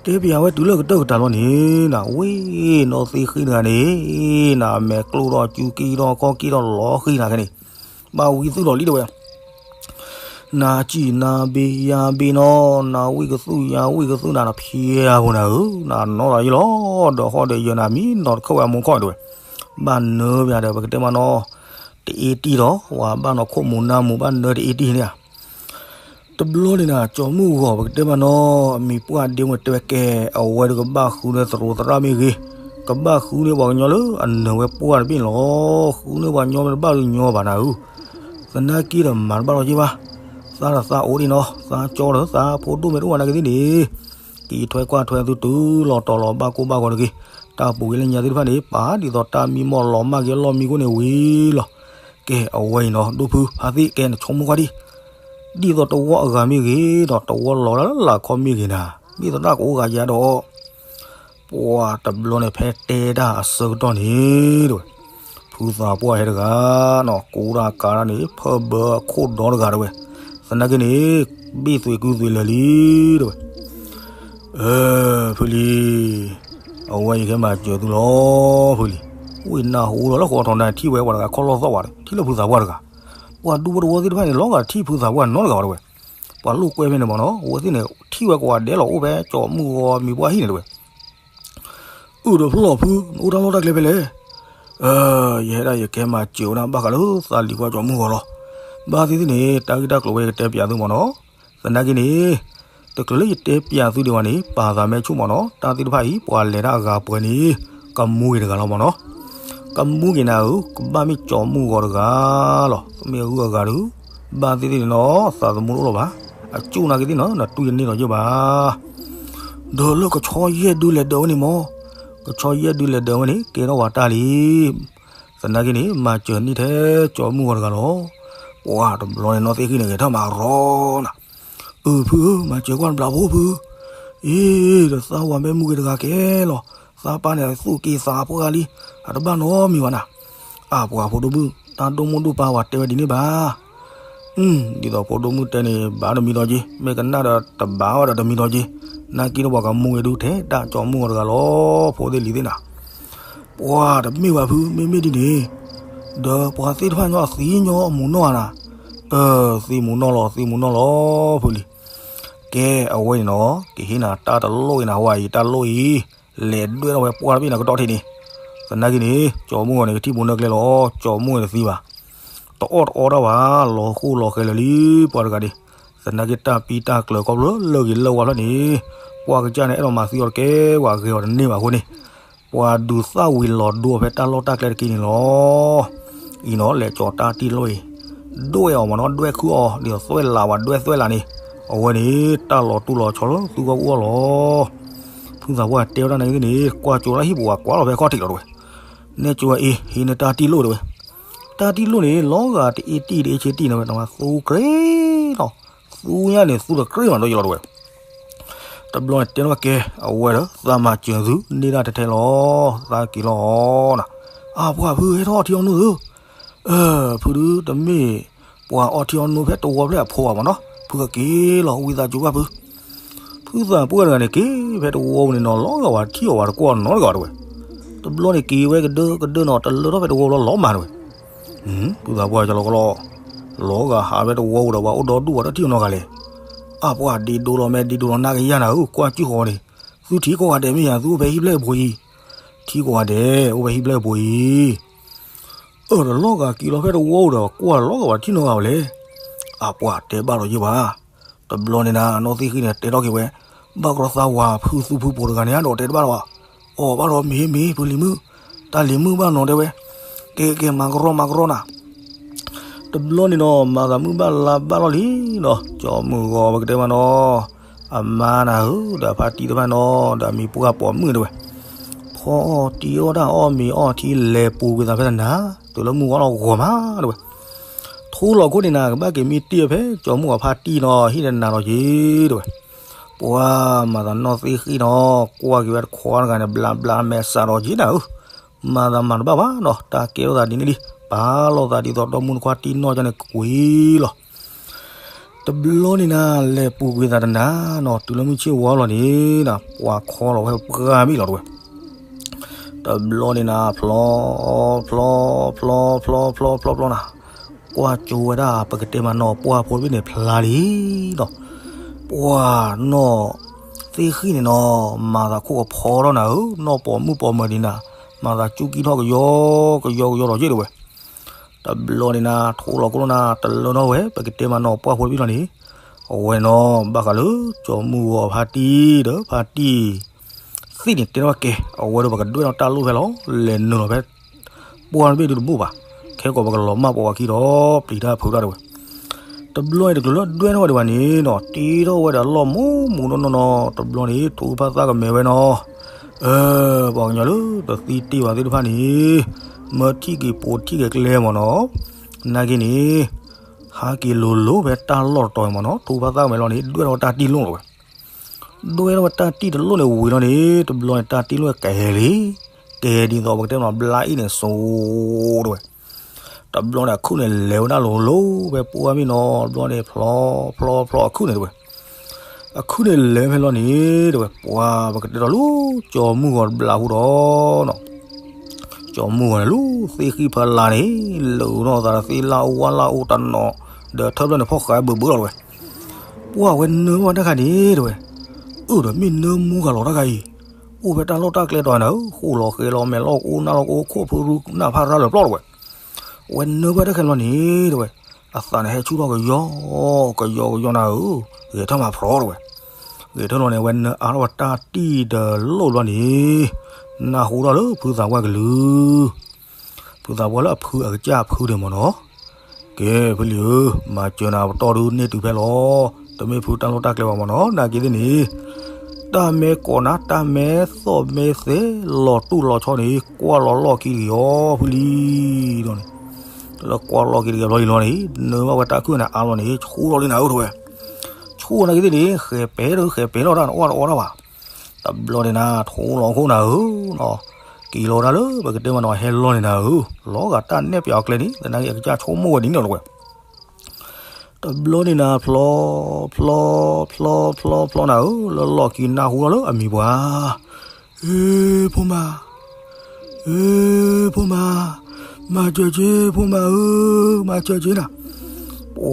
တဲပျးဝဲတုၤလၢကတၢၢ်ကတၢၢ်လီၤန့ၣ် နဝံၣ်နီၢ်သ့ၣ်ဃံၣ်တဂၤန့ၣ် နမဲာ်ကျိၣ်ဒီး ကၠူကံၣ်ဒီး ကီၢ်ကံၣ်ဒီး လီၤဃံၤနၤခဲန့ၣ် ဘၣ်ဝံသုၣ်ဒီးလံတဲဝဲ နၤစံၣ်နၤဘ့ယၤဘ့နီၤ နဝံၣ်ကသူၣ်ယၤဝံၣ်ကသူၣ် နၤနဖျဲးဖိနၤဧၢ နနီၢ်ဒီးယလီၤ ဒီးဟီၣ်ဒီးယၢၤနၤ မံနီၤတခီဝဲအမိၢ်ခီၣ်တဲဝဲ ဘၣ်နၢပျးဒီး ပကတဲမးနီၤ တအ့တံၢ်ဒီး ပှၤဘၣ်နီၤခိၣ်မူၤနၢ်မူၤ ဘၣ်နၢတအ့တံၢ်န့ၣ်ဧါ တဘျီန့ၣ်နၤ ကၠီၤမုၢ်ဂီၤ ပကတဲမးနီၤ အမံၤပှၢ်ဒ့မုၣ်တဲဝဲကဲ အဝဲဒုးကဘၣ်ဃုလၢသရိာ်သရၣ်မ့ၢ်ဂ့ၤ, ကဘၣ်ဃုန့ၢ်ပှၤကညီလၢအနၢၤဝဲပှၢ်တဘ့ၣ်န့ၣ်လီၤ. ဃုန့ၢ်ပှၤကညီမ့ၢ်တဘၣ်ဒုးညီဘၣ်နၤဧၢ, သနာ်က့ဒီးမၤတဘၣ်လီၤက့ဘၣ်. သးဒီးသးအိၣ်ဒံးနီၤ, သးကၠီဒီးသးဖိဒိၣ်မ့ၢ်တအိၣ်ဘၣ်နာ်က့သ့ၣ်န့ၣ်, က့ၤထွဲကွၢ်ထွဲသုတုၤလီၤတီၤလီၤဘၣ်ကိၢ်ဘၣ်ဂီၤတဂ့ၤ. တၢ်ပူၤကွံာ်လၢညါသ့ၣ်တဖၣ်န့ၣ် ပာ်ဒ်သိးတၢ်မံမီၢ်လီၤမၢ်က့ၤအလီၢ်မံခိၣ်န့ၣ်ဝံၤလီၤ. ကဲ အဝဲအံၤနီၤ ဒိၣ်ဖုဖါသ့ၣ် ကဲနဆိကမိၣ်ကွၢ်ဒံး, ဒ်သိးတဝီအဂၤမ့ၢ်ဂ့ၤ, ဒီးတဝီလီၤလၢလၢခီမ့ၢ်ဂ့ၤနၤ, ဒ်သိးတၢ်ကအိၣ်ဂၤယါဒီး ပှၤတဘျီန့ၣ် ဖဲတဲတၢ်အဆၢကတီၢ်န့ၣ် တဲဝဲ, ဖုသးပှၢ်ဟဲတဂၤနီၤ ကူတၢ်ကၤတၢ်န့ၣ် ဖၢဘၢအခိၣ်ဒီတဂၤတဲဝဲ, သနာ်က့န့ၣ် ဘ့ၣ်သွံးကုသွံးလၢာ်လံ တဲဝဲ. အၢ ဖုလံၤ, အဝဲယကဟဲမၤစၢၤသုလီၤ ဖုလံၤ. ဝံၤနၢ်ဟူလီၤလၢဃီထီၣ်နၢ်ထံၣ်ဝဲပှၤတဂၤခီၣ်လီၢ်သီၣ်ဝဲ, ထံၣ်လၢဖုသးပှၢ်တဂၤ, ပှၤဒူဖိတဝီသ့ၣ်တဖၣ်န့ၣ် လီၤဂာ်ထံၣ်ဖုသးပှၢ်နီတဂၤဘၣ်တဲဝဲ. ပှၤလိာ်ကွဲဖဲန့ၣ်မ့ၢ်နီၤ အဝဲသ့ၣ်န့ၣ် ထံၣ်ဝဲကိးဂၤဒဲးလီၤ အိၣ်ဖဲကၠီၤမုၢ်ဂီၤမံၤပှၢ်ဟံၣ်န့ၣ်တဲဝဲ. အၢ ဒီးဖုလီၤဖု နအိၣ်တၢ်လီၢ်တၢ်ကျဲဖဲလဲၣ်. အၢ ယဟဲဒၣ်ယကဲမၤစၢၤဝဲဒၣ်ဘၣ်ဃးလၢသးလံၤကွၢ်ကၠီၤမုၢ်ဂီၤလီၤ. ဘၣ်သ့ၣ်သ့ၣ်န့ၣ် တၢ်ဂ့ၢ်တၢ်ကျိၤဝဲယကတဲပျးသုမ့ၢ်နီၤ. သနာ်က့န့ၣ် တချုးလၢယတဲပျးသုဒံးဘၣ်န့ၣ် ပာ်သးမဲာ်ဆူၣ်မ့ၢ်နီၤ တၢ်သ့ၣ်တဖၣ်အံၤ ပှၤလဲၤတၢ်အဂၤပှဲၤန့ၣ် ကမူဂ့ၤတဂၤလီၤမ့ၢ်နီၤ. ကမူဂ့ၤနၤဧၢ ကဘၣ်မ့ၢ်ကၠီၤမုၢ်ဂီၤတဂၤလီၤ မ့ၢ်အဂုၤအဂၤဒီး ဘၣ်သ့ၣ်သ့ၣ်န့ၣ်နီၤ သးသမူတအိၣ်လၢၤဘၣ်. အကၠူၣ်နာ်က့သ့ၣ်နီၤ နတူၢ်ယန့ၢ်လီၤယိၣ်ဘၣ်. ဒီးလၢကဆီယဲၢ်ဒုလဲၤဒၢးဝဲန့ၣ်မ့ၢ်, ကဆီယဲၢ်ဒုလဲၤဒၢးဝဲန့ၣ် ကဲထီၣ်ပှၤတၢ်လံ. သနာ်က့န့ၣ် မၤစၢၤန့ၢ်ထဲကၠီၤမုၢ်ဂီၤတဂၤလီၤ. ပှၤတဘျီန့ၣ်နီၢ်သ့ၣ်ဃံၣ်န့ၣ် ဂဲၤထီၣ်မၤရီနၤ. အၢ ဖုဧၢ မၤစၢၤကွၢ်တဘျီဖိဖု. အ့ ဒီးသးဝၤမ့ၢ်မူဂ့ၤတဂၤကဲလီၤ. သးပၢ်န့ၣ်သူၣ်က့သးပှၢ်လံ, အတဘၣ်နီတမံၤဘၣ်နၤ. အၢ ပှၤဖိဒိၣ်မုၣ် တၢ်ဒိၣ်မုၣ်ဒိၣ်ပၢ်ဝဲတဲဝဲဒ်န့ၣ်ဘၣ်. အၢ ဒ်သိးဖိဒိၣ်မုၣ်တဲန့ၣ် ဘၣ်တမံၤဒီးက့ၤ, မ့ၢ်ကနၣ်ဒီးတဘၣ်ဝဲဒီးတမံၤဒီးက့ၤ, နာ်က့ဒီးပှၤကမူဂ့ၤဒုထဲတၢ်ကၠီၤမုၢ်ဂီၤတဂၤလီၤ ဖိသ့ၣ်လံၤသ့ၣ်နၤ. ပှၤတမ့ၢ်ဘၣ်ဖု မ့မ့ၢ်ဒ်န့ၣ်, ဒီးပှၤသ့ၣ်တဖၣ်ညီသံညီအမူးနီၢ်ဧါနၤ. အၢ သံမူးနီၢ်လီၤ သံမူးနီၢ်လီၤ ဖုလံၤ. ကဲ အဝဲန့ၣ်နီၤ ကဟ့ၣ်နၤတၢ်တလိၣ်အံၤနၤ ဝဲအံၤတၢ်လိၣ်အံၤ, လဲၤဒွဲၣ်ထီၣ်ဝဲပှၢ်တဘ့ၣ်နၤကတီၢ်ထံးန့ၣ်, သနာ်က့န့ၣ် ကၠီၤမုၢ်ဂီၤန့ၣ် ကထံၣ်ပူၤနၢ်ကျဲလီၤ ကၠီၤမုၢ်ဂီၤန့ၣ်တသံဘၣ်. တအီၣ်တအီတၢ်ဘၣ် လီၤဃိလီၤဃဲၤလၢာ်လံ ပှၤတဂၤန့ၣ်, သနာ်က့တၢ်ပံတၢ်ကျၢၤခီဖျိလၢဂ့ၤလၢဝါဖျၢၣ်န့ၣ်, ပှၤကစၢ်န့ၣ် အဲၣ်ဒိးမၤသံအီၤတကဲ ပှၤဂဲၤအီၤတန့ၢ်ဘၣ်အဃိန့ၣ်, ပှၤဒုးသၣ်ဝံၤလီၤဒိအီၤဖဲတၢ်လီၢ်တၢ်ကျဲတက့ၢ်န့ၣ်လီၤ. အံၤနီၤ လဲၤကၠီၤတၢ်တံၢ်လိၣ်အံၤ, ဒွဲၣ်အီၤမ့ၢ်နီၤ ဒွဲၣ်ခုအီၤ ဒ်သိးသွဲၣ်လးဝဲဒွဲၣ်သွဲၣ်လးန့ၣ်, အဝဲန့ၣ် တၢ်လီၤတူၢ်လီၤဆီလၢသုဂီၢ်အူအီၣ်လီၤ. ဖုသးပှၢ်တဲဝဲဒၣ်နာ်က့သ့ၣ်န့ၣ် ကွၢ်ကၠိလၢဟံၣ်ပူၤ ကွၢ်လီၤဖဲခီၣ်ထံးလီၤတဲဝဲ, နဲၣ်ကၠိဝဲအံၤ ဟံးန့ၢ်တၢ်တံၢ်လိၣ်တဲဝဲ. တၢ်တံၢ်လိၣ်န့ၣ် လီၤဂာ်တအ့တံၢ်တအ့ဆ့တံၢ်န့ၣ်ဝဲ နဝဲသူကြ့လီၤ, သူညါန့ၣ် သူတကြ့မးဒီးယလီၤတဲဝဲ. တဘျီန့ၣ်တဲထီၣ်ကဲ အဝဲဒီး သးမၤစၢၤသုန့ၢ်ဒၣ်ထဲထဲလီၤ, သးက့ၤလီၤနၤ. အၢ ပှၤဖုဟဲထီၣ်အီထံအီနိသု, အၢ ဖုဒုးတမ့ၢ်ပှၤအီထံအီနိဖဲတဝီဖျၢၣ်အဖိဘၣ်မ့ၢ်နီၤ, ဖုကက့ၤလီၤ ဝံသးစူၤဘၣ်ဖု. ဖုသးပှၢ်တဂၤန့ၣ် က့ၤဖဲတဝီပူၤန့ၣ်နီၤ လီၤဂာ်ဝဲထံၣ်အီၤဝဲတကွၢ်နီတဂၤတဲဝဲ. တဘျီန့ၣ်က့ၤဝဲကဒၢကဒၢနီၤ တလၢထီၣ်ဖဲတဝီပူၤလီၤမးတဲဝဲ. ဖုသးပှၢ်ကလီကလီ, လီၤဂာ်ဟးဖဲတဝီပူၤဒီး ပှၤအိၣ်ဒီဒူၣ်ဝဲတထံၣ်နီတဂၤလဲၣ်. အၢ ပှၤဒ့ဒိလီၤမ့ၢ်ဒ့ဒိလီၤ နကယၤနၤဧၢ ကွၢ်ကၠူၣ်ဃီန့ၣ်, သုထံၣ်ကိးဂၤဒဲးမ့ၢ်ယၤ သုအိၣ်ဖဲဟံၣ်ဖျၢၣ်ဘိအံၤ, ထံၣ်ကိးဂၤဒဲး အိၣ်ဖဲဟံၣ်ဖျၢၣ်ဘိအံၤ. အၢ တလီၤဂာ်က့ၤလီၤဖဲတဝီပူၤဒီး ကွၢ်လီၤဂာ်ဝဲထံၣ်နီတဂၤဝဲလဲၣ်. အၢ ပှၤတဲဘၣ်လီၤယိၣ်ဘၣ်. တဘျီန့ၣ်နၤ နီၢ်သ့ၣ်ဃံၣ်န့ၣ် တဲထီၣ်က့ၤဝဲ, ဘၣ်ကရီသးဝၤဖုသူဖုပိၤတဂၤန့ၣ် အဒိးတဲတဘၣ်လၢၤဘၣ်. အီၣ်ဘၣ်ဒီးမ့ၢ်မ့ၢ် ဖုလံၤမုၣ်, တၢ်လံၤမုၣ်ဘၣ်နီၤတဲဝဲ. ကဲကဲ မၤကရီမၤကရီနၤ. တဘျီန့ၣ်နီၤ မၤသးမုၢ်ဘၣ်လါဘၣ်လီၤလံနီၤ ကၠီမုၢ်ဂီၤပကတဲမးနီၤ, အမါနၤဧၢ ဒီးအဖါတံၢ်တဖၣ်နီၤ ဒီးအမံၤပှၢ်ပိာ်မုၣ်တဲဝဲ, ဖီအီၣ်တံၢ်အီၣ်တၢ်အီၣ်မ့ၤအီၣ်ထံလဲၤပူၤကွံာ်သးဖဲတနၤ, တုၤလၢမုၢ်ဝါလီၤဂီၤမးတဲဝဲ. ထိလီၤခိၣ်န့ၣ်နၤ ကဘၣ်က့ၤမံတ့ၢ်ဖဲကၠီမုၢ်ဂီၤဖါတံၢ်နီၤ ဟံၣ်တနၤလီၤက့ၤတဲဝဲ. ပှၤမၤသးနီၢ်သ့ၣ်ဃံၣ်နီၤ ကွၢ်က့ၤဝဲတခွါတဂၤန့ၣ် ဘျးဘျးမဲာ်ဆှးဒီးက့ၤနၤဧၢ, မၤသးမၤတဘၣ်ဘၣ်နီၤ တၢ်ကဲထီၣ်သးဒ်န့ၣ်လံ. ပာ်လီၤသးဒ်သိးဒီမုၢ်နခွါတံၢ်နီၢ်ကန့ၣ်ကွံာ်လီၤ. တဘျီန့ၣ်နၤ လဲၤပူၤကွံာ်သးတနၤနီၤ တုၤလၢမုၢ်ဆ့ၣ်ဝါလီၤန့ၣ်နၤ ပှၤခီလီၤဝဲပှၢ်ဘ့ၣ်လီၤတဝဲ တဘျီန့ၣ်နၤ ဖျီ ဖျီ ဖျီ ဖျီ ဖျီ ဖျီ ဖျီနၤ ကွၢ်ကၠိဝဲဒၣ် ပကတဲမးနီၤ ပှၢ်ဖိတဘ့ၣ်န့ၣ်ဖျါလံနီၤ. ပှၢ်နီၢ်သ့ၣ်ဃံၣ်န့ၣ်နီၤ မၤသးခိၣ်ကဖီထီၣ်နၤဧၢ, နီၢ်ပိာ်မုၣ်ပိာ်မၢၤဒံးနၤ, မၤသးစူၢ်ကံၢ်ထီၣ်ကယီကယီကယီဒီး ယ့ၣ်တဝဲ တဘျီန့ၣ်နၤ ထိလီၤကိၣ်လီၤနၤ တလၢထီၣ်ဝဲ ပကတဲမးနီၤ ပှၢ်ဖိတဘ့ၣ်လီၤန့ၣ်, အဝဲနီၤ ဘၣ်ဃးလၢ ကၠီမုၢ်ဂီၤဖါတံၢ်ဒီး ဖါတံၢ်သ့ၣ်န့ၣ် တဲထီၣ်ကဲ အဝဲဒီးပကဒွဲၣ်ထီၣ်တၢ်လိၣ်ဖဲလီၤ, လဲၤနုာ်လီၤဖဲ ပှၢ်တဘ့ၣ်ဒုတဘူၣ်ဘၣ်, ခဲကိးပကလီၤမၢ်ပိာ်ဝဲခံဒီး ပျံၤတၢ်ဖုးတၢ်တဝဲ တဘျီန့ၣ် တချုးလၢဒွဲၣ်ထီၣ်ဝဲဒံးဘၣ်န့ၣ်နီၤ တ့ထီၣ်ဝဲဒီးအလီၢ်မူးမူးနီၢ်နီၢ်နီၤ, တဘျီန့ၣ် ထိဖးသၣ်ကမဲာ်ဝဲနီၤ, အၢ ပှၤကညီလၢတသံတ့ၢ်ဘၣ်သ့ၣ်တဖၣ်န့ၣ် မၢထံၣ်က့ၤပိာ်ထံၣ်က့ၤကျဲမ့ၢ်နီၤ, နာ်က့န့ၣ် ဟးက့ၤလိၤလိၤဖဲတၢ်လီၢ်တတီၤမ့ၢ်နီၤ, ထိဖးသၣ်ကမဲာ်လီၤန့ၣ် ဒွဲၣ်ထီၣ်ဝဲတၢ်တံၢ်လိၣ်လီၤဝဲ ဒွဲၣ်ထီၣ်ဝဲတၢ်တံၢ်တလိၣ်န့ၣ်ဝံၤလီၤန့ၣ် တဘျီန့ၣ် တၢ်တံၢ်လိၣ်ကဲၤလံ, ကဲၤဒ်သိးပကတဲမ့ၢ်နီၤ ဘျါအံၣ်န့ၣ်စိၤတဝဲ တဘျီန့ၣ် အခုၣ်န့ၣ်လဲၤဝဲဒၣ်လိၤလိၤဖဲပှၢ်မ့ၢ်နီၤ, တဘျီန့ၣ် ဖျီ ဖျီ ဖျီ အခုၣ်န့ၣ်တဝဲ, အခုၣ်န့ၣ်လဲၤဖဲလီၤန့ၣ်တဝဲ ပှၤပကတဲဒီးလၢ ကၠီမုၢ်ဂီၤတဘျီဟူဒီးနီၤ ကၠီမုၢ်ဂီၤန့ၣ် လၢသ့ၣ်ဃံၣ်ဖီလာ်န့ၣ် လၢာ်နီၢ်သးဒီးသ့ၣ်လၢအူဝါလၢအူတနီၤ, ဒီးထၢဖျၢၣ်န့ၣ် ဖီၣ်ဃာ်ဘၢၣ်ဘၢၣ်လီၤတဝဲ, ပှၢ်ဝဲနၢမ့ၢ်တၢ်ခါန့ၣ်တဝဲ, အၢၣ်ဒီးမ့ၢ်နၢမူဂၤလီၤတၢ်ခါအံၤ, အိၣ်ဖဲတၢ်လီၢ်တၢ်ကျဲတီၤနၤဧၢ, ဃိၣ်လီၤဃဲၤလီၤမဲာ်လီၤကိးနၢ်လီၤကိးခိၣ်ဖုရူနၢ်ဖးရၢ်လၢာ်ပျီတဝဲ ဝဲနၢပှၢ်တၢ်ခဲလီၤန့ၣ်တဝဲ, အသးန့ၣ်ဟဲဆူၣ်ထီၣ်ကယီ ကယီကယီနၤဧၢ, ဂဲၤထၢၣ်မးဖျီတဝဲ, ဂဲၤထၢၣ်လီၤန့ၣ် ဝဲနၢအါထီၣ်ဝဲတၢ်တံၢ်တလိၣ်ဘျီန့ၣ်, နၢ်ဟူထီၣ်လၢဖုသးပှၢ်ကလုၢ်, ဖုသးပှၢ်လၢအဖုအကစၢ်ဖုဒဲးမ့ၢ်နီၤ, ကဲဖုလံဧၢ, မၤစၢၤနၤပတီၢ်ဒုးန့ၢ်တုၤဖဲလီၤ, တမ့ၢ်ဖုတၢ်လီၢ်တၢ်ကျဲဘၣ်မ့ၢ်နီၤ, နာ်က့သ့ၣ်န့ၣ် တၢ်မဲကိးနၤ တၢ်မဲသီၣ်မဲသဲ လီၤတူၢ်လီၤဆီန့ၣ် ကွၢ်လီၤလီၢ်ခံတဂ့ၤအီၤဖုလံဒီးန့ၣ်, လၢကွၢ်လီၢ်ခံတဂ့ၤဘျီလံလီၤန့ၣ် နၢဘၣ်ဝဲတၢ်ခုၣ်န့ၣ်အါလီၤန့ၣ် ဆူၣ်လီၤလံနၤဧၢတဝဲ, ဆူၣ်နာ်က့သ့ၣ်န့ၣ် ဃဲၤပဲၤဒီးဃဲၤပဲၤလီၤတၢ် နအီၣ်တအီၣ်တၢ်ဘၣ်, တဘျီန့ၣ်နၤ ထိလီၤခိၣ်နၤဧၢ, က့ၤလီၤတၢ်လၢပကတဲမ့ၢ်နီၤ ဟဲလီၤန့ၣ်နၤဧၢ, လီၤဂာ်တၢ်နဲၣ်ပၠးအီၤကျဲန့ၣ် သနာ်က့အကစၢ်ဆိကမိၣ်ဝဲဒ်န့ၣ်လီၤတဝဲ တဘျီန့ၣ်နၤ ဖျီ ဖျီ ဖျီ ဖျီ ဖျီနၤဧၢ, လၢလီၢ်ခံနၢ်ဟူထီၣ်လၢအမံၤပှၢ်, ဧ့ ဖိမါ, ဧ့ ဖိမါ, မၤစၢၤက့ ဖိမါဧၢ, မၤစၢၤက့နၤ, ပှၤ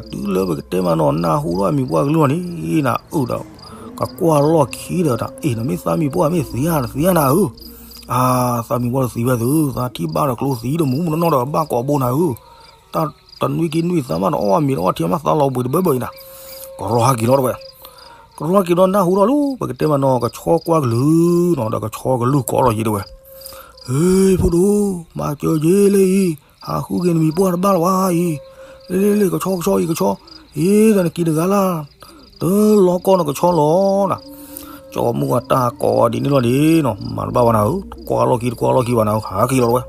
တုၤလၢပကတဲမ့ၢ်နီၤ နၢ်ဟူထီၣ်အမံၤပှၢ်ကလုၢ်လီၤန့ၣ် နအၢၣ်ဒီး ကကွၢ်လီၢ်ခံဒီးတၢ် အ့ၣ် နမ့ၢ်သးမံၤပှၢ်မ့ၢ်သံဧါ တသံဧါနၤဧၢ, အါ သးမံၤပှၢ်တသံဝဲသု သးထံၣ်ဘၣ်ဒီးကျိသံတမူးမူးနီၢ်နီၢ်ဒီးဘၣ်ကိးဘိနၤဧၢ, တၢ်တနွံက့နွံသးမးနအီၣ်မ့ၤနအီၣ်ထံမးသးလီၤဘှံးတဘၢဘၢအံၤနၤ, ကရီဟဲက့ၤလီၤတဝဲ, ကရီဟဲက့ၤဒီးနၢ်ဟူထီၣ်လၢ ပကတဲမ့ၢ်နီၤကဆီကွၢ်ကလုၢ်နီၤ ဒီးကဆီကလုၢ်ကိးလီၤယံၤတဝဲ, ဧ့ ဖိဒိၣ်, မၤစၢၤက့လၢအံၤ, ဟးဃုက့ၤနမံၤပှၢ်တဘၣ်လၢၤဝဲအံၤ, လ့လ့လ့ ကဆီကဆီအံၤကဆီ, အ့ ဒီးနက့ၤတဂၤလၢ် တလီၤကီၢ်နကဆီလီၤနၤ, ကၠီမုၢ်ဂီၤတၢ်ကိးဒ်န့ၣ်လီၤန့ၣ်နီၤ မၤတဘၣ်ဘၣ်နၤဧၢ, တကွၢ်လီၢ်ခံတကွၢ်လီၢ်ခံဘၣ်နၤဧၢ ဟးက့ၤလီၤတဝဲ,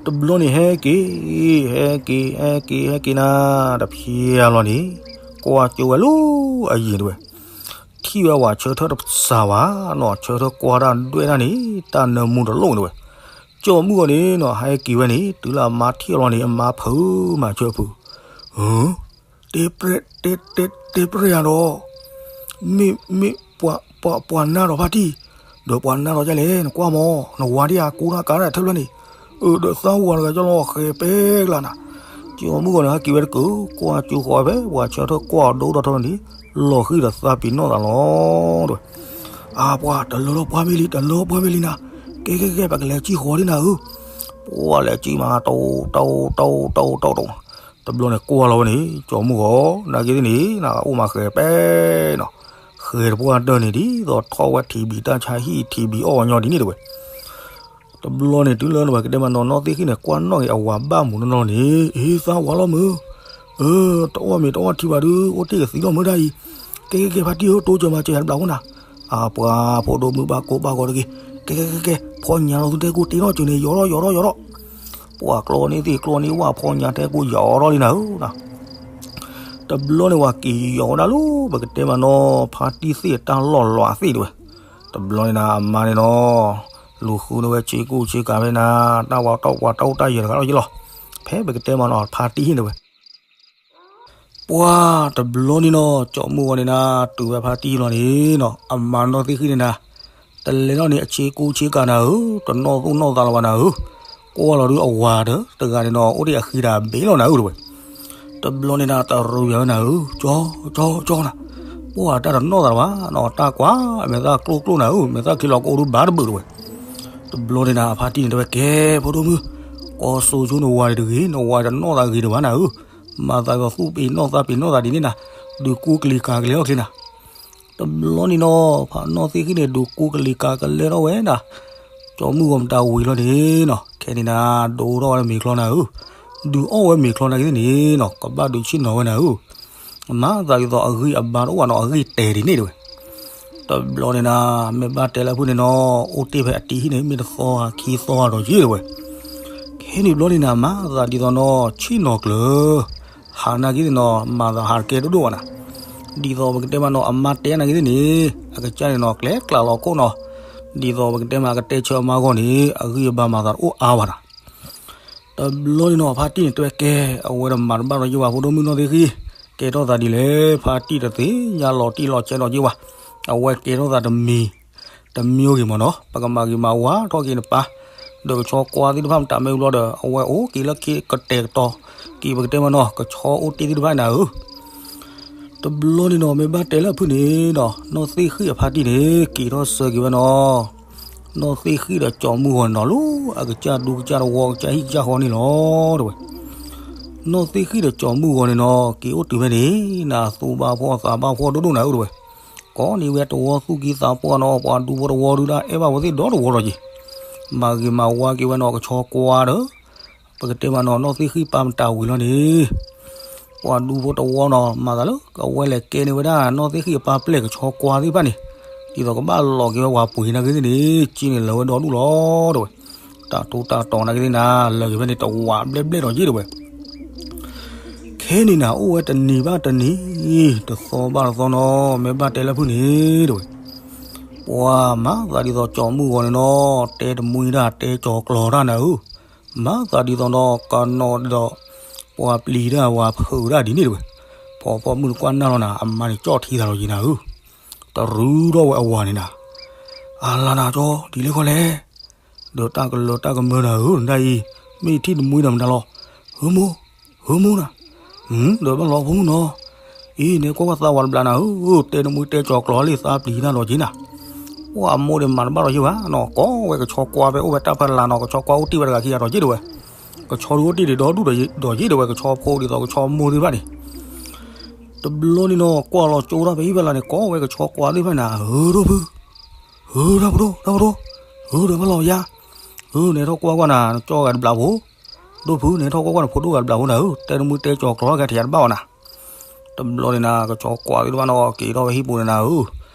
တဘျီန့ၣ်ဟဲက့ၤ, ဟဲက့ၤ ဟဲက့ၤ ဟဲက့ၤနၤ, တဖျဲလီၤန့ၣ်, ကွၢ်ကၠိဝဲလၢအယံၤတဝဲ, ထံၣ်ဝဲဝၤဆၢထၢၣ်တစှၤဘၣ်နီၤ, ဆၢထၢၣ်ကွၢ်တၢ်ဒွဲၣ်တၢ်န့ၣ် တၢ်နၢမူတလိၣ်န့ၣ်တဝဲ, ကၠီမုၢ်ဂီၤန့ၣ်နီၤ ဟဲက့ၤဝဲန့ၣ် တုၤလၢအမါထံၣ်အီၤလီၤန့ၣ် အမါဖုးမၤဆၢဖုး, တဲပြဲၣ် တဲ တဲ တဲပြဲၣ်ယၤဒီး, မ့ၢ် မ့ၢ် ပှၤ ပှၤ ပှၤနါဒီးဖါတံၢ်, ဒီးပှၤနါဒီးဒ်လဲၣ် နကွၢ်မး, နဝၤဒ်ဧါ ကူနၢ်ကါဒၣ်ထဲဖျၢၣ်န့ၣ်, အၢ ဒီးသးဝၤတဂၤကၠီလီၤဃဲၤပဲကျါနၤ, ကၠီမုၢ်ဂီၤန့ၣ် ဟဲက့ၤဝဲတကုး ကွၢ်ကၠိဃီဝဲဖဲ ပှၤဆၢထၢၣ်ကွၢ်အီၤဒိၣ်ထီၣ်ထီၣ်န့ၣ်, လီၤဃံၤဒီးသးပ့ၤနီၣ်သးလီၤ, တဝဲ အါ ပှၤ တလၢထီၣ်ပှၢ်မ့ၢ်လံ တလၢပှၢ်မ့ၢ်လံနၤ, ကဲ ကဲ ကဲ ပကလဲၤကံၢ်ဃီဒ်နၤဧၢ, ပှၤလဲၤကံၢ်မး တအိၣ် တအိၣ် တအိၣ် တအိၣ် တအိၣ် တအိၣ် တဘျီန့ၣ်ကွၢ်လီၤဝဲန့ၣ် ကၠီမုၢ်ဂီၤ နာ်က့သ့ၣ်န့ၣ် နအိၣ်မးဃဲၤပဲနီၤ, ဃဲၤတပှၢ်တၢၢ်န့ၣ် ဒ်သိးထီၣ်ဝဲထံဘံၣ်တၢ်ဆါဟံၣ်ထံဘံၣ်အီၣ်ညီဒ်န့ၣ်တဝဲ တဘျီန့ၣ် တုၤလၢနဝဲကတဲမးနီၤ နီၢ်သ့ၣ်ဃံၣ်န့ၣ် ကွၢ်နီၣ်က့ၤအဝၤဘၣ်မူးနီၢ်နီၢ်န့ၣ် အ့ သးဝၤလီၤမုၢ်, အၢ တအီၣ်မ့ၤတအီၣ်ထံဘၣ်ဒုး အိၣ်တ့ၢ်ကသံလီၤမုၢ်ဒၣ်အံၤ, ကဲ ကဲ ကဲ ဖါတံၢ်ဧၢ တိစၢၤမၤစၢၤယၤတဘျီဃိနၤ, အါ ပှၤဖိဒိၣ်မုၣ်ဘၣ်ကိးဘၣ်ဂီၤတဂ့ၤ, ကဲ ကဲ ကဲ ကဲ ဖီညါလီၤသုတဲကိၢ်တ့ထီၣ်စၢၤန့ၣ် ယီၤထီၣ် ယီၤထီၣ် ယီၤထီၣ်, ပှၤကျီန့ၢ်သ့ၣ်ကျီန့ၢ်ဝၣ်ဖီညါတဲကိၢ်ယီၤထီၣ်လံနၤဧၢ, တဘျီန့ၣ်ဝဲက့ၤယီၤဝဲဒၣ်လၢ ပကတဲမးနီၤ ဖါတံၢ်သ့ၣ်တၢ်လီၢ်လီၤအသ့ၣ်တဝဲ, တဘျီန့ၣ်နၤ အမါန့ၣ်နီၤ လူၤဃုန့ၢ်ဝဲဆ့ကူဆ့ကၤဖဲနၤ, တၢ်ဝၤတီၢ်ပှၤတၢ်အိၣ်တၢ်ယၢၤတဂၤလီၤယ့လီၤ. ဖဲပကတဲမးနီၤ ဖါတံၢ်ဟံၣ်န့ၣ်ဝဲ ပှၤတဘျီန့ၣ်နီၤ ကၠီမုၢ်ဂီၤန့ၣ်နၤ တုၤဝဲဖါတံၢ်လီၤန့ၣ်နီၤ အမၤနီၢ်သ့ၣ်ဃံၣ်န့ၣ်နၤ တလဲၤထီၣ်န့ၣ်အဆ့ကူဆ့ကၤနၤဧၢ, တနီၣ်သူၣ်နီၣ်သးလၢၤဘၣ်နၤဧၢ. ကွၢ်လီၤဒုးအဝၤဒီး တဂၤန့ၣ်နီၤ အိၣ်ဒံးအဃံတၢ်ဘ့ၣ်လီၤနၤဧၢတဝဲ. တဘျီန့ၣ်နၤ တရူးယၤဝဲနၤဧၢ, ကၠီ ကၠီ ကၠီနၤ, ပှၤတၢ်တနီၣ်သးလၢၤဘၣ်နီၤ, တၢ်ကွၢ် မဲာ်သၣ်ကျိၣ်ကျိၣ်နၤဧၢ, မဲာ်သၣ်ခံလီၤကအိၣ်ဒုးဘၣ်တဘၣ်တဝဲ. တဘျီန့ၣ်နၤ အဖါတံၢ်န့ၣ်တဲဝဲ ကဲ ဖိဒိၣ်မုၣ်, ကီၢ်စိဆိနဝၤန့ၣ်တဂ့ၤ, နဝၤတနီၣ်သးဂ့ၤတဘၣ်နၤဧၢ, မၤသးဒ်သိးသူၣ်ပ့ၤနီၣ်သးပ့ၤနီၣ်သးဒ်န့ၣ်နၤ, ဒုးကူကလံၤကၤကလဲၤထီၣ်ချ့နၤ. တဘျီန့ၣ်နီၤ ဖါနီၢ်သ့ၣ်ဃံၣ်န့ၣ် ဒုးကူကလံၤကၤကလဲၤထီၣ်ဝဲနၤ, ကၠီမုၢ်ဂီၤမတၤဝံၤလီၤန့ၣ်နီၤ, ခဲန့ၣ်နၤ ဒိးထီၣ်ဝဲမ့ၤချီနၤဧၢ, ဒုးအီၣ်ဝဲမ့ၤချီနၤက့ၤသ့ၣ်န့ၣ်နီၤ, ကဘၣ်ဒုးဆ့ၣ်နီၤဝဲနၤဧၢ. မၤသးဒ်သိးအဂံၢ်အဘါတအိၣ်ဘၣ်နီၤ, အဂံၢ်တဲာ်ဒ်န့ၣ်တဝဲ. တဘျီန့ၣ်နၤ မ့ၢ်ဘၣ်တဲလၢဖုၣ်န့ၣ်နီၤ, အိၣ်တ့ၢ်ဖဲအတံၢ်ဟံၣ်န့ၣ် မ့ၢ်တသီဧါခံသီဧါဒီးယ့ၢ်တဝဲ. ခဲန့ၣ်ဘျီန့ၣ်နၤ မၤသးဒ်သိးနီၤ ဆ့ၣ်နီၤကျၢၤ ဟးနာ်က့ၤသ့ၣ်နီၤ, မၤသးဟးတကဲဒိၣ်ဒိၣ်ဘၣ်နၤ, ဒ်သိးပကတဲမးနီၤ အမါတဲနာ်က့ၤသ့ၣ်န့ၣ် အကစၢ်န့ၣ်နီၤ ကျဲကျးလီၤခိၣ်နီၤ, ဒ်သိးပကတဲမး အကတဲဆၢအမါဂီၢ်န့ၣ် အဂံၢ်အဘါမၤသးတအိၣ်အါဘၣ်နၤ. တဘျီန့ၣ်နီၤ ဖါတံၢ်န့ၣ်တဲဝဲကဲ, အဝဲတမၤတဘၣ်ဒီးယ့ၢ်ဝဲ ဖိဒိၣ်မုၣ်နီၢ်သ့ၣ်ဃံၣ်, ကဲထီၣ်သးဒ်လဲၣ်, ဖါတံၢ်တသ့ၣ်ညါလီၤတံၢ်လီၤဆဲးဒီးယ့ၢ်ဝဲ, အဝဲကဲထီၣ်သးတမံၤ တမံၤဂ့ၤမးနီၤ, ပကမၤဂ့ၤမၤဝါထီၣ်က့ၤနပၢ်, ဒီးကဆီကွါသ့ၣ်တဖၣ်မတၤမ့ၢ်ဘျီဒီး အဝဲအိၣ်က့ၤလၢခံကတဲာ်ကတီၤက့ၤ ပကတဲမးနီၤ ကဆီအိၣ်တ့ၢ်သ့ၣ်တဖၣ်နၤဧၢ. တဘျီန့ၣ်နီၤ မ့ၢ်ဘၣ်တဲလၢအဖုၣ်န့ၣ်နီၤ နီၢ်သ့ၣ်ဃံၣ်အဖါတံၢ်န့ၣ် က့ၤထီၣ်ဆၢက့ၤဝဲနီၤ, နီၢ်သ့ၣ်ဃံၣ်ဒီးကၠီမုၢ်ဂီၤန့ၣ်နီၤ လၢအကစၢ်ဒူကစၢ်တဝီ ကစၢ်ဟံၣ်ကစၢ်ဃီန့ၣ်လီၤတဝဲ. နီၢ်သ့ၣ်ဃံၣ်ဒီးကၠီမုၢ်ဂီၤန့ၣ်နီၤ က့ၤအိၣ်တုၤဖဲန့ၣ် နသူၣ်ဘၣ်ဖှီၣ်သးဘၣ်ဖှီၣ်ဒိၣ်ဒိၣ်နၤဧၢတဝဲ, ကိးန့ၢ်ဝဲတဝီသူၣ်ကံၢ်သးပှၢ်နီၤ, ပှၤဒူဖိတဝီဒုးဒၣ်အဲၣ်ဘၣ်ဝဲသ့ၣ်ဒီတဝီဒီးက့ၤ, မၤဂ့ၤမၤဝါက့ၤဝဲနီၤ ကဆီကွါဒီး ပကတဲမးနီၤ နီၢ်သ့ၣ်ဃံၣ်ပၢ်မတၤဝံၤလီၤန့ၣ်, ပှၤဒူဖိတဝီနီၤ မၤသးလၢ အဝဲလဲၤကဲန့ၢ်ဝဲဒၣ် နီၢ်သ့ၣ်ဃံၣ်အပၢ်ပျဲၢ်ကဆီကွါသ့ၣ်တဖၣ်န့ၣ်, ဒ်သိးကဘၣ်လီၤက့ၤဝဲဝၤပှ့ၤနာ်က့ၤသ့ၣ်န့ၣ် က့န့ၣ်လၢာ်ဝဲဒီဒူၣ်လီၤတဝဲ. တၢ်တိတၢ်တီၤနာ်က့ၤသ့ၣ်နၤ လၢာ်က့ၤဖဲန့ၣ် တဝးဘျဲၣ်ဘျဲၣ်ဒီးယ့ၢ်တဝဲ. ခဲန့ၣ်နၤ အိၣ်ဝဲတနံၤဘၣ်တနံၤ, တသီဘၣ်တသီနီၤ မ့ၢ်ဘၣ်တဲလၢဖုၣ်န့ၣ်တဝဲ, ပှၤမၤသးဒ်သိးကၠီမုၢ်ဂီၤန့ၣ်နီၤ တဲတမှံတၢ် တဲကၠီၤကျီၤတၢ်နၤဧၢ, မၤသးဒ်သိးနီၤ ကနီၤဒီး ပှၤပျံၤတၢ် ပှၤဖုးတၢ်ဒ်န့ၣ်တဝဲ, ဖီဖီမုၢ်နကွၢ်နၢ်လီၤနၤ အမါန့ၣ်ကၠီၣ်ထံသးလီၤက့ၤနၤဧၢ, တရူးထီၣ်ဝဲအဝၤန့ၣ်နၤ, အလၤနၤကၠီ ဒ်လဲၣ်ခီလဲၣ် ဒီးတၢ်ကလၢတၢ်ကမၢနၤဧၢ နဒၣ်အံၤ, မ့ၢ်ယထံၣ်တမှံဒီးမတၤလီၤ, ဟုမိၢ်, ဟုမိၢ်နၤ, ဒီးဘၣ်လီၤဖိမုၣ်နီၤ, အံၤ နဲကွၢ်ကွၢ်သးဝးတဘျးနၤဧၢ, တဲတမှံတဲကၠီၤကျီၤလံ သးပျံၤနၤလီၤက့ၤနၤ, ပှၤအမိၢ်ဒ့းမၤတဘၣ်လီၤယ့ၢ်ဘၣ်နီၤ, ကိးဝဲကဆီကွါဖဲအိၣ်ဝဲတၢ်ဖီလာ်နီၤ, ကဆီကွါအိၣ်တ့ၢ်ဝဲတဂၤခံဂၤဒီးယ့ၢ်တဝဲ, ကဆီဒုးအိၣ်တ့ၢ်ဒံးဒီဒူၣ်ဒီးယ့ၢ်တဝဲ, ကဆီဖိဒ်သိးကဆီမိၢ်သ့ၣ်တဖၣ်န့ၣ် တဘျီန့ၣ်နီၤ ကွၢ်လီၤကၠိတၢ်ဖဲဟံၣ်ဖဲလာ်န့ၣ် ကိးဝဲကဆီကွါသ့ၣ်တဖၣ်န့ၣ်, ဧၢ ဒိၣ်ဖု, ဧၢ တၢ်ပဒိၣ် တၢ်ပဒိၣ်, ဧၢ ဒီးဘၣ်လီၤယၤ, ဧၢ နဲထီၣ်ကွၢ်ကွၢ်နၤ နကၠီဂၤတဘျးဖိ, ဒိၣ်ဖု နဲထီၣ်ကွၢ်ကွၢ်နဖိဒိၣ်ဂၤတဘျးဖိနၤဧၢ, တဲတမှံတဲကၠီၤကျီၤဂၤထံးတဘၣ်အီၤနၤ. တဘျီန့ၣ်နၤ ကဆီကွါသ့ၣ်တဖၣ်နီၤ က့ၤထီၣ်ဝဲဟံၣ်ပူၤန့ၣ်နၤဧၢ,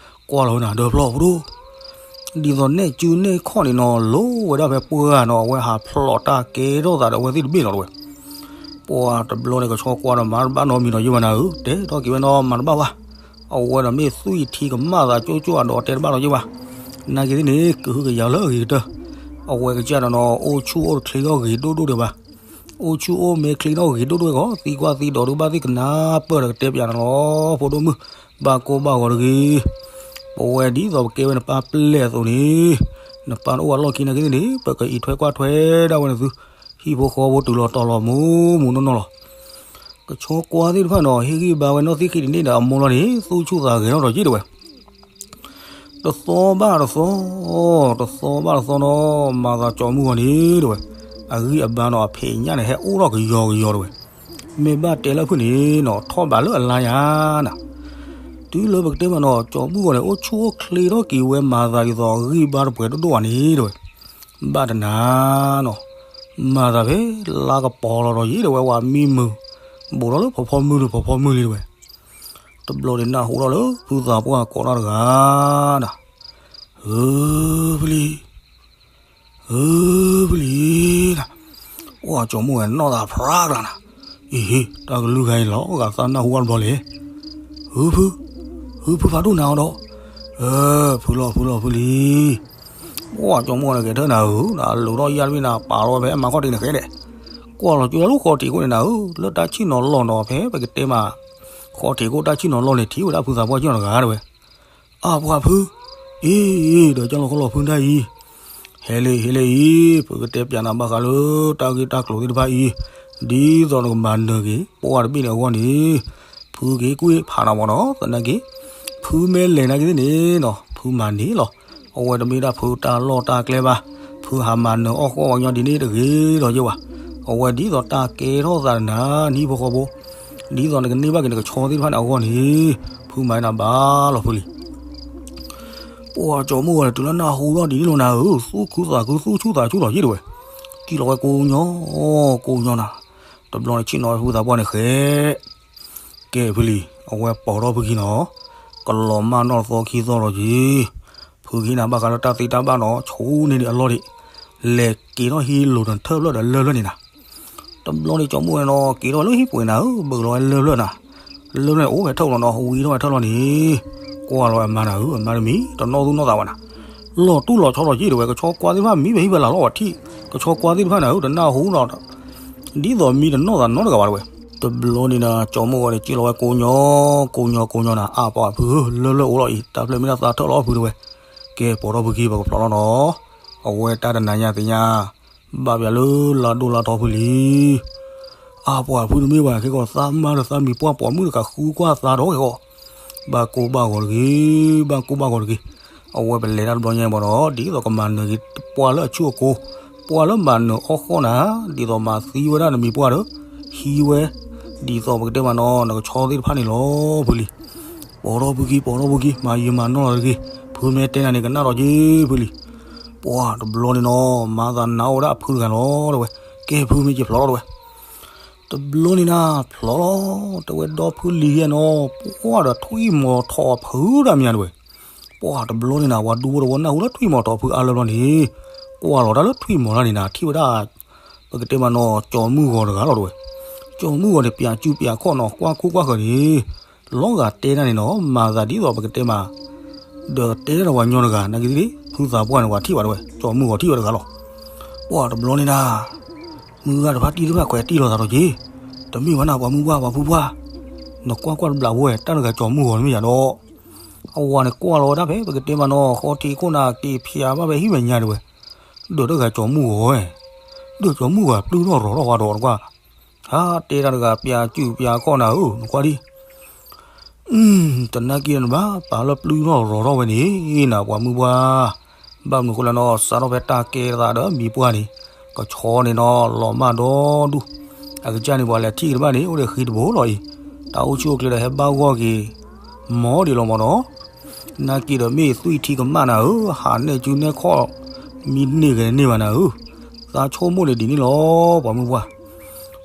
ကွၢ်လီၤဝဲနၤ ဒီးဖျီၣ်ဖိဒိၣ် ဒ်သိးနဲၣ်စုနဲၣ်ခီၣ်န့ၣ်နီၤ လိဝဲဒၣ်ဖဲပှၢ်ဂၤနီၤ အဝဲဟးဖျိးတၢ်ကဲထီၣ်သးဒီးအဝဲသ့ၣ်တဘ့ၣ်လီၤတဝဲ. ပှၤတဘျီန့ၣ် ကဆီကွၢ်ဒီးမၤတဘၣ်နီတမံၤနီၤယ့ၢ်ဝဲနၤဧၢ, တဲထီၣ်က့ၤဝဲနီၤ မၤတဘၣ်ဘၣ်, အဝဲဒီးမ့ၢ်သွံၣ်ထံကမၣ်သးကၠိကၠိဒီးတဲတဘၣ်နီၤယ့ၢ်ဘၣ်, နာ်က့ၤသ့ၣ်န့ၣ် ကဟုကယာ်လၢအဂ့ၤကတၢၢ်, အဝဲကစၢ်ဒီးနီၤ အိၣ်ဆူၣ်အိၣ်ချ့ထီၣ်ဂ့ၤဒိၣ်ဒိၣ်ဒံးဘၣ် အိၣ်ဆူၣ်အိၣ်မဲာ်ချ့ထီၣ်ဂ့ၤဒိၣ်ဒိၣ်ဂီၤ သံကွၢ်သံဒိးဒုးဘၣ်သ့ၣ်ကနၢ်ပၢၢ်ဒီးကတဲပၠးနၤလီၤ ဖိဒိၣ်မုၣ်, ဘၣ်ကိၢ်ဘၣ်ဂီၤတဂ့ၤ. ပဝဲဒ်သိးပကဲဝဲနပၢ်ပျဲၢ်အသိးန့ၣ်, နပၢ်တအိၣ်ဝဲလီၢ်ခံနာ်က့ၤသ့ၣ်န့ၣ် ပကအံးထွဲကွၢ်ထွဲဒၣ်ဝဲနသု, ဟံၣ်ဖိဃီဖိတုၤလီၤတီၤလီၤမုၢ်မုၢ်နီၢ်နီၢ်လီၤ. ကဆီကွါသ့ၣ်တဖၣ်နီၤ ဟ့ၣ်ဂံၢ်ဘါဝဲနီၢ်သ့ၣ်ဃံၣ်ဒ်န့ၣ်ဒီးအမိၢ်လီၤန့ၣ် သူၣ်ဆူၣ်သးဂဲၤထီၣ်ဒီးယ့ၢ်တဝဲ တသီဘၣ်တသီ, တသီဘၣ်တသီနီၤ မၤသးကၠီမုၢ်ဂီၤန့ၣ်တဝဲ, အဂံၢ်အဘါနီၤ အဖံးညၣ်န့ၣ် ဟဲအိၣ်ထီၣ်ကယီကယီတဝဲ, မ့ၢ်ဘၣ်တဲလၢဖုၣ်န့ၣ်နီၤ ထီၣ်ဘးလၢအလါယၤနၤ. တုၤလၢပကတဲမးနီၤ ကၠီမုၢ်ဂီၤန့ၣ် အိၣ်ဆူၣ်အိၣ်ချ့ထီၣ်က့ၤဝဲ မၤသးဒ်သိးအဂံၢ်ဘါတပှဲၤဒိၣ်ဒိၣ်ဘၣ်န့ၣ်တဝဲ, ဘၣ်တနၤနီၤ မၤသးဖဲလါကပီၤလီၤဒီးယ့ၢ်တဝဲ ဝၤမံမုာ်, ဘူးထီၣ်လၢဖီဖီမုၢ်လံ ဖီဖီမုၢ်လံတဝဲ. တဘျီန့ၣ်နၢ်ဟူထီၣ်လၢဖုသးပှၢ်ကိးထီၣ်တဂၤနၤ, ဧၢ ဖုလံ, ဧၢ ဖုလံနၤ, အိၣ်ကၠီမုၢ်ဝဲနီၢ်သးဖျါကလါနၤ, အံၤ တၢ်ကလုၢ်ဂၤအံၤလီၤဂာ်သးနၢ်ဟူအါတဘျီလဲၣ်, ဧၢ ဖု, ဧၢ ဖုဖးဒိၣ်နၤအီၤဒီး, ဧၢ ဖုလီၤ ဖုလီၤ ဖုလံ ပှၤကၠီမုၣ်ဂီၤန့ၣ်ဂဲၤထၢၣ်နၤဧၢ, လိၣ်ထီၣ်ယါတဘ့ၣ်နၤ ပာ်လီၤဝဲဖဲအမါခီၣ်ထံးန့ၣ်ဃဲဒဲး, ကွၢ်လီၤကၠိလၢဃီထံးခိၣ်န့ၣ်နၤဧၢ, လၢတၢ်ဆ့ၣ်နီၤလီၢ်နီၤ ဖဲပကတဲမး ဃီထံးခိၣ်တၢ်ဆ့ၣ်နီၤလီၢ်န့ၣ် ထံၣ်ဝဲဒၣ်ဖုသးပှၢ်ကၠီတဂၤတဲဝဲ, အါပှၤဖု, အ့ ဒီးကၠီလီၤခီလီၤဖုတၢ်အံၤ, ဟဲလံ ဟဲလံအံၤ, ပကတဲပၠးနၤဘၣ်ဃးလၢတၢ်ဂ့ၢ်တၢ်ကျိၤသ့ၣ်တဖၣ်အံၤ, ဒ်သိးနကမၤနၢၤက့ၤ ပှၢ်တဘ့ၣ်န့ၣ်အဂီၢ်န့ၣ်, ဖုက့ၤကွံာ်ဖးနၤမ့ၢ်နီၤ သနာ်က့, ဖုမ့ၢ်လဲၤနာ်က့ၤသ့ၣ်န့ၣ်နီၤ ဖုမၤန့ၢ်လီၤ, အဝဲတမ့ၢ်ဒၣ်ဖုတၢ်လီၢ်တၢ်ကျဲဘၣ်, ဖုဟးမၤနၢၤအီၣ်ဃီၣ်ပှၤကညီဒ်န့ၣ်တဂ့ၤဒီးယဲၢ်ဘၣ်, အဝဲဒ်သိးတၢ်ကဲထီၣ်သးနၤ နဟံၣ်ဖိဃီဖိ, ဒ်သိးနကန့ၢ်ဘၣ်က့ၤနကဆီသ့ၣ်တဖၣ်န့ၣ်အဂီၢ်န့ၣ်, ဖုမၤန့ၢ်နၤဘၣ်လီၤဖုလံ. ပှၤကၠီမုၣ်ဂီၤန့ၣ် တုၤလၢနၢ်ဟူထီၣ်ဒ်န့ၣ်လီၤနၤဧၢ, သူၣ်ခုသးခုသူၣ်ဆူၣ်သးဆူၣ်လီၤယဲၢ်တဲဝဲ, စံၣ်လီၤဝဲကိးညီ, ကိးညီနၤ, တဘျီန့ၣ်ဆ့ၣ်နီၤဝဲဖုသးပှၢ်န့ၣ်ဃဲ ကဲဖုလံ, အဝဲပိာ်ထီၣ်ဖုခံနီၤ, ကလီၤမၢ်နီၢ်သီခံသီလီၤက့ၤ, ဖုကဟ့ၣ်နၤဘၣ်ဃးလၢတၢ်သ့တၢ်ဘၣ်နီၤ ဆိန့ၢ်ဒံးအလီၢ်ဒံး, လဲၤက့ၤထီၣ်ဟံးလိၤတထၢၣ်ဖျၢၣ်ဒီးလၢၢ်ဖျၢၣ်န့ၣ်နၤ, တဘျီန့ၣ်ကၠီမုၣ်ဂီၤန့ၣ်နီၤ က့ၤထီၣ်လၢဟံၣ်ပှဲၤနၤဧၢ, ဘုးလီၤဝဲလၢၢ်ဖျၢၣ်နၤ, လၢၢ်ဖျၢၣ်န့ၣ်အိၣ်ဖဲထၢၣ်လီၤနီၤ ဝံထီၣ်ဝဲထၢၣ်လီၤန့ၣ်, ကွၢ်လီၤဝဲအမါနၤဧၢ, အမါတမံၤ တနီၣ်သူၣ်နီၣ်သးဘၣ်နၤ, လီၤတူၢ်လီၤဆီလီၤက့ၤတဲဝဲ, ကဆီကွၢ်သ့ၣ်တဖၣ်မံဖဲဟံၣ်ဖဲလၤလီၤဝဲထံၣ်, ကဆီကွၢ်သ့ၣ်တဖၣ်နၤဧၢ တနၢ်ဟူနီၤ ဒ်သိးမံတနီၣ်သးနီတဂၤဘၣ်တဲဝဲ, တဘျီန့ၣ်နၤ ကၠီမုၣ်ဂီၤန့ၣ် စံၣ်လီၤဝဲကိးညီ, ကိးညီကိးညီနၤ အါပှၤဖုဧၢ လၢၢ်လၢၢ်အိၣ်လီၤအံၤ တၢ်ဖျၢၣ်မ့ၢ်ဒၣ်သးထၢၣ်လီၤဖုတဲဝဲ, ကဲပိာ်ထီၣ်ဖုခံ ပကဖျိးလီၤနီၤ, အဝဲတၢ်တနၤညါသ့ၣ်ညါ, ဘၣ်ပၠးလၢလါဒိၣ်လါထီဖုလံ အါပှၤဖုတမ့ၢ်ဘၣ် ခဲကီးသးမါဒီးသးမံၤပှၢ်ပိာ်မုၣ်တကးဃုကွၢ်သးဒီးခဲကီး, ဘၣ်ကိၢ်ဘၣ်ဂီၤတဂ့ၤ, ဘၣ်ကိၢ်ဘၣ်ဂီၤတဂ့ၤ, အဝဲပလဲၤတၢ်တဘျီညါမ့ၢ်နီၤ ဒ်သိးကမၤနၢၤက့ၤပှၢ်လၢအဆူၣ်အကိ, ပှၢ်လၢမၤနၢၤအီၣ်ဃီၣ်နၤ, ဒ်သိးမၤသံဝဲဒၣ်နမံၤပှၢ်ဒီး, ဟံးဝဲ, ဒ်သိးပကတဲမးနီၤ နကဆီသ့ၣ်တဖၣ်န့ၣ်လီၤဖုလံ. ပိာ်ထီၣ်ဖုခံ ပိာ်ထီၣ်ဖုခံ မၤယံာ်မၤနီၢ်လီၤတဂ့ၤ, ဖုမ့ၢ်တဲနၤန့ၣ် ကနၣ်ဒီးက့ၤဖုလံ. ပှၢ်တဘျီန့ၣ်နီၤ မၤသးနးအိၣ်ဝဲဒၣ်အဖုတဂၤလီၤတဲဝဲ, ကဲဖုမ့ၢ်က့ၤဖျိးလီၤတဲဝဲ တဘျီန့ၣ်နၤ ဖျိးလီၤ, တဲဝဲဒီဖုလံၤယဲနီၤ ပှၢ်ဒီးထွံၣ်မီၤထီၣ်အဖုဒၣ်မ့ၢ်တဲဝဲ, ပှၢ်တဘျီန့ၣ်နၤ ပှၤဒူဖိတဝီနၢ်ဟူလၢထွံၣ်မီၤထီၣ်ဖုအါလၢဘျီန့ၣ်, ကွၢ်လီၤတၢ်လၢထွံၣ်မီၤတၢ်န့ၣ်နၤ ထံၣ်ဝဲဒၣ်, ပကတဲမးနီၤ ကၠီမုၢ်ဂီၤတဂၤလီၤတဲဝဲ, ကၠီမုၢ်ဂီၤန့ၣ် ပၠးစုပၠးခီၣ်နီၤ ကွၢ်ခိၣ်ကွၢ်ဃၢၤန့ၣ်, လီၤဂာ်တဲတၢ်န့ၣ်နီၤ မၤသးဒ်သိးပကတဲမး ဒီးတဲတၢ်ဒီးပှၤညီတဂၤ နာ်က့သ့ၣ် ဖုသးပှၢ်န့ၣ် ပှၤထံၣ်ဘၣ်တဲဝဲ ကၠီမုၢ်ဂီၤထံၣ်ဝဲတဂၤလီၤ. ပှၢ်တဘျီန့ၣ်နၤ, မုၢ်ဂၤတဖၣ်တံၢ်တဖၣ်ခွဲးတံၢ်လီၤသးဒီးက့ၤ, တမ့ၢ်ဘၣ်နၤ ပှၤမုၢ်ပှၢ် ပှၤဖုပှၢ်, နကွၢ်ကွၢ်တဘျးဝဲ တၢ်တဂၤကၠီမုၢ်ဂီၤတမ့ၢ်ယၤဒီး, အဝၤန့ၣ်ကွၢ်လီၤဝဲဒၣ်ဖဲ ပကတဲမးနီၤ ဃီထံးခိၣ်နၤ က့ၤဖျးဘၣ်ဖဲဟံၣ်မဲာ်ညါတဲဝဲ, ဒီးတဂၤကၠီမုၢ်ဂီၤဝဲ, ဒီးကၠီမုၢ်ဂီၤပျုၢ်ထီၣ်ရီၤထီၣ်ဃီဒီးကွၢ် ဟါတဲတၢ်တဂၤ ပၠးစုပၠးခီၣ်နၤဧၢ နကွၢ်ဒံး တနာ်က့ၤနဘၣ် ပာ်လၢပျုၢ်ထီၣ်ရီၤထီၣ်ဝဲန့ၣ်နၤ ပှၤမုၢ်ပှၢ်, ဘၣ်မနုၤဃိလဲၣ်နီၤ စးထီၣ်ဖဲတၢ်ကဲသးဒီးမံၤပှၢ်န့ၣ်, ကဆီန့ၣ်နီၤ လီၤမၢ်ဒီဒူၣ်, အကစၢ်န့ၣ် ပှၤလဲၤထံၣ်က့ၤတဘၣ်န့ၣ် အိၣ်ဒီးဃံတဘိလီၤအံၤ, တၢ်အိၣ်ဆူၣ်အိၣ်ချ့ဒီးဟဲဘၣ်ဂီၢ်က့ၤ မ်ဒံးလီၤမၢ်နီၤ, နာ်က့ၤဒီးမ့ၢ်သွံၣ်ထံကမၣ်နၤဧၢ, ဟးနဲၣ်စုနဲၣ်ခီၣ်, မံန့ၢ်ဂဲၤန့ၢ်ဘၣ်နၤဧၢ, သးဆိကမိၣ်န့ၣ်ဒ်န့ၣ်လီၤ ပှၤမုၢ်ပှၢ်.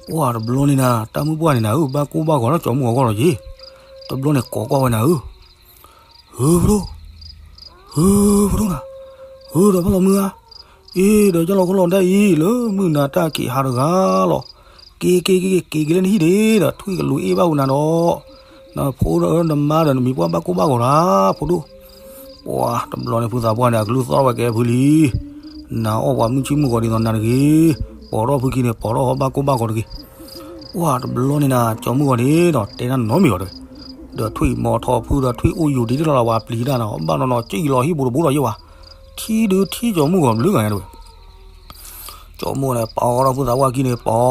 ပှၢ်တဘျီန့ၣ်နၤ တၢ်မုၢ်ပှၢ်န့ၣ်နၤဧၢ ဘၣ်ကိၢ်ဘၣ်ဂီၤလၢကၠီမုၢ်ဂီၤဂီၢ်လီၤက့ၤ, တဘျီန့ၣ်ကိးကွၢ်ဝဲနၤဧၢ, ဧၢ ဖဒိၣ်, ဧၢ ဖဒိၣ်နၤ, ဧၢ ဒီးဖးလီၤမုၢ်ဧါ, အ့ ဒီးကၠီလီၤခီလီၤဒၣ်အံၤ လၢမုၢ်နၤတၢ်က့ၤဟးတဂၤလီၤ, က့ၤက့ၤက့ၤက့ၤက့ၤလၢနဟံၣ်န့ၣ်ဒီး ထွံၣ်ကလူးအ့ၣ်ဘၣ်ဝဲနၤဒီး, နဖိဒီးနမါဒီးနမံၤပှၢ်ဘၣ်ကိၢ်ဘၣ်ဂီၤလၢ ဖဒိၣ်. ပှၢ်တဘျီန့ၣ်ဖုသးပှၢ်န့ၣ် အကလူးသီၣ်ဝဲကဲဖုလံ နၤအီၣ်ပှၤမုၢ်ဆ့ၣ်မုၢ်ဂီၤဒ်သိးနၤတဂ့ၤ, ပိာ်ထီၣ်ဖုခံန့ၣ် ပိာ်ထီၣ်ဟီၣ်ဘၣ်ကိၢ်ဘၣ်ဂီၤတဂ့ၤ. ပှၢ်တဘျီန့ၣ်နၤ ကၠီမုၢ်ဂီၤန့ၣ်ဒီး တဲတၢ်နီတမံၤဘၣ်တဲဝဲ, ဒီးထွံၣ်မီၤထီၣ်ဖုဒီးထွံၣ်အိၣ်ယူၤဒ်တလီၤလၢပှၤပျံၤတၢ်နၤ ဘၣ်နီၢ်နီၢ်စံၣ်လီၤဟံၣ်ပူၤတဘိဒီးယဲၢ်ဝဲ, ထံဒုးထံကၠီမုၢ်ဂီၤဘျုးဂၤညါတဲဝဲ ကၠီမုၢ်ဂီၤန့ၣ် ပိာ်ထီၣ်ဖုသးပှၢ်ခံန့ၣ် ပိာ်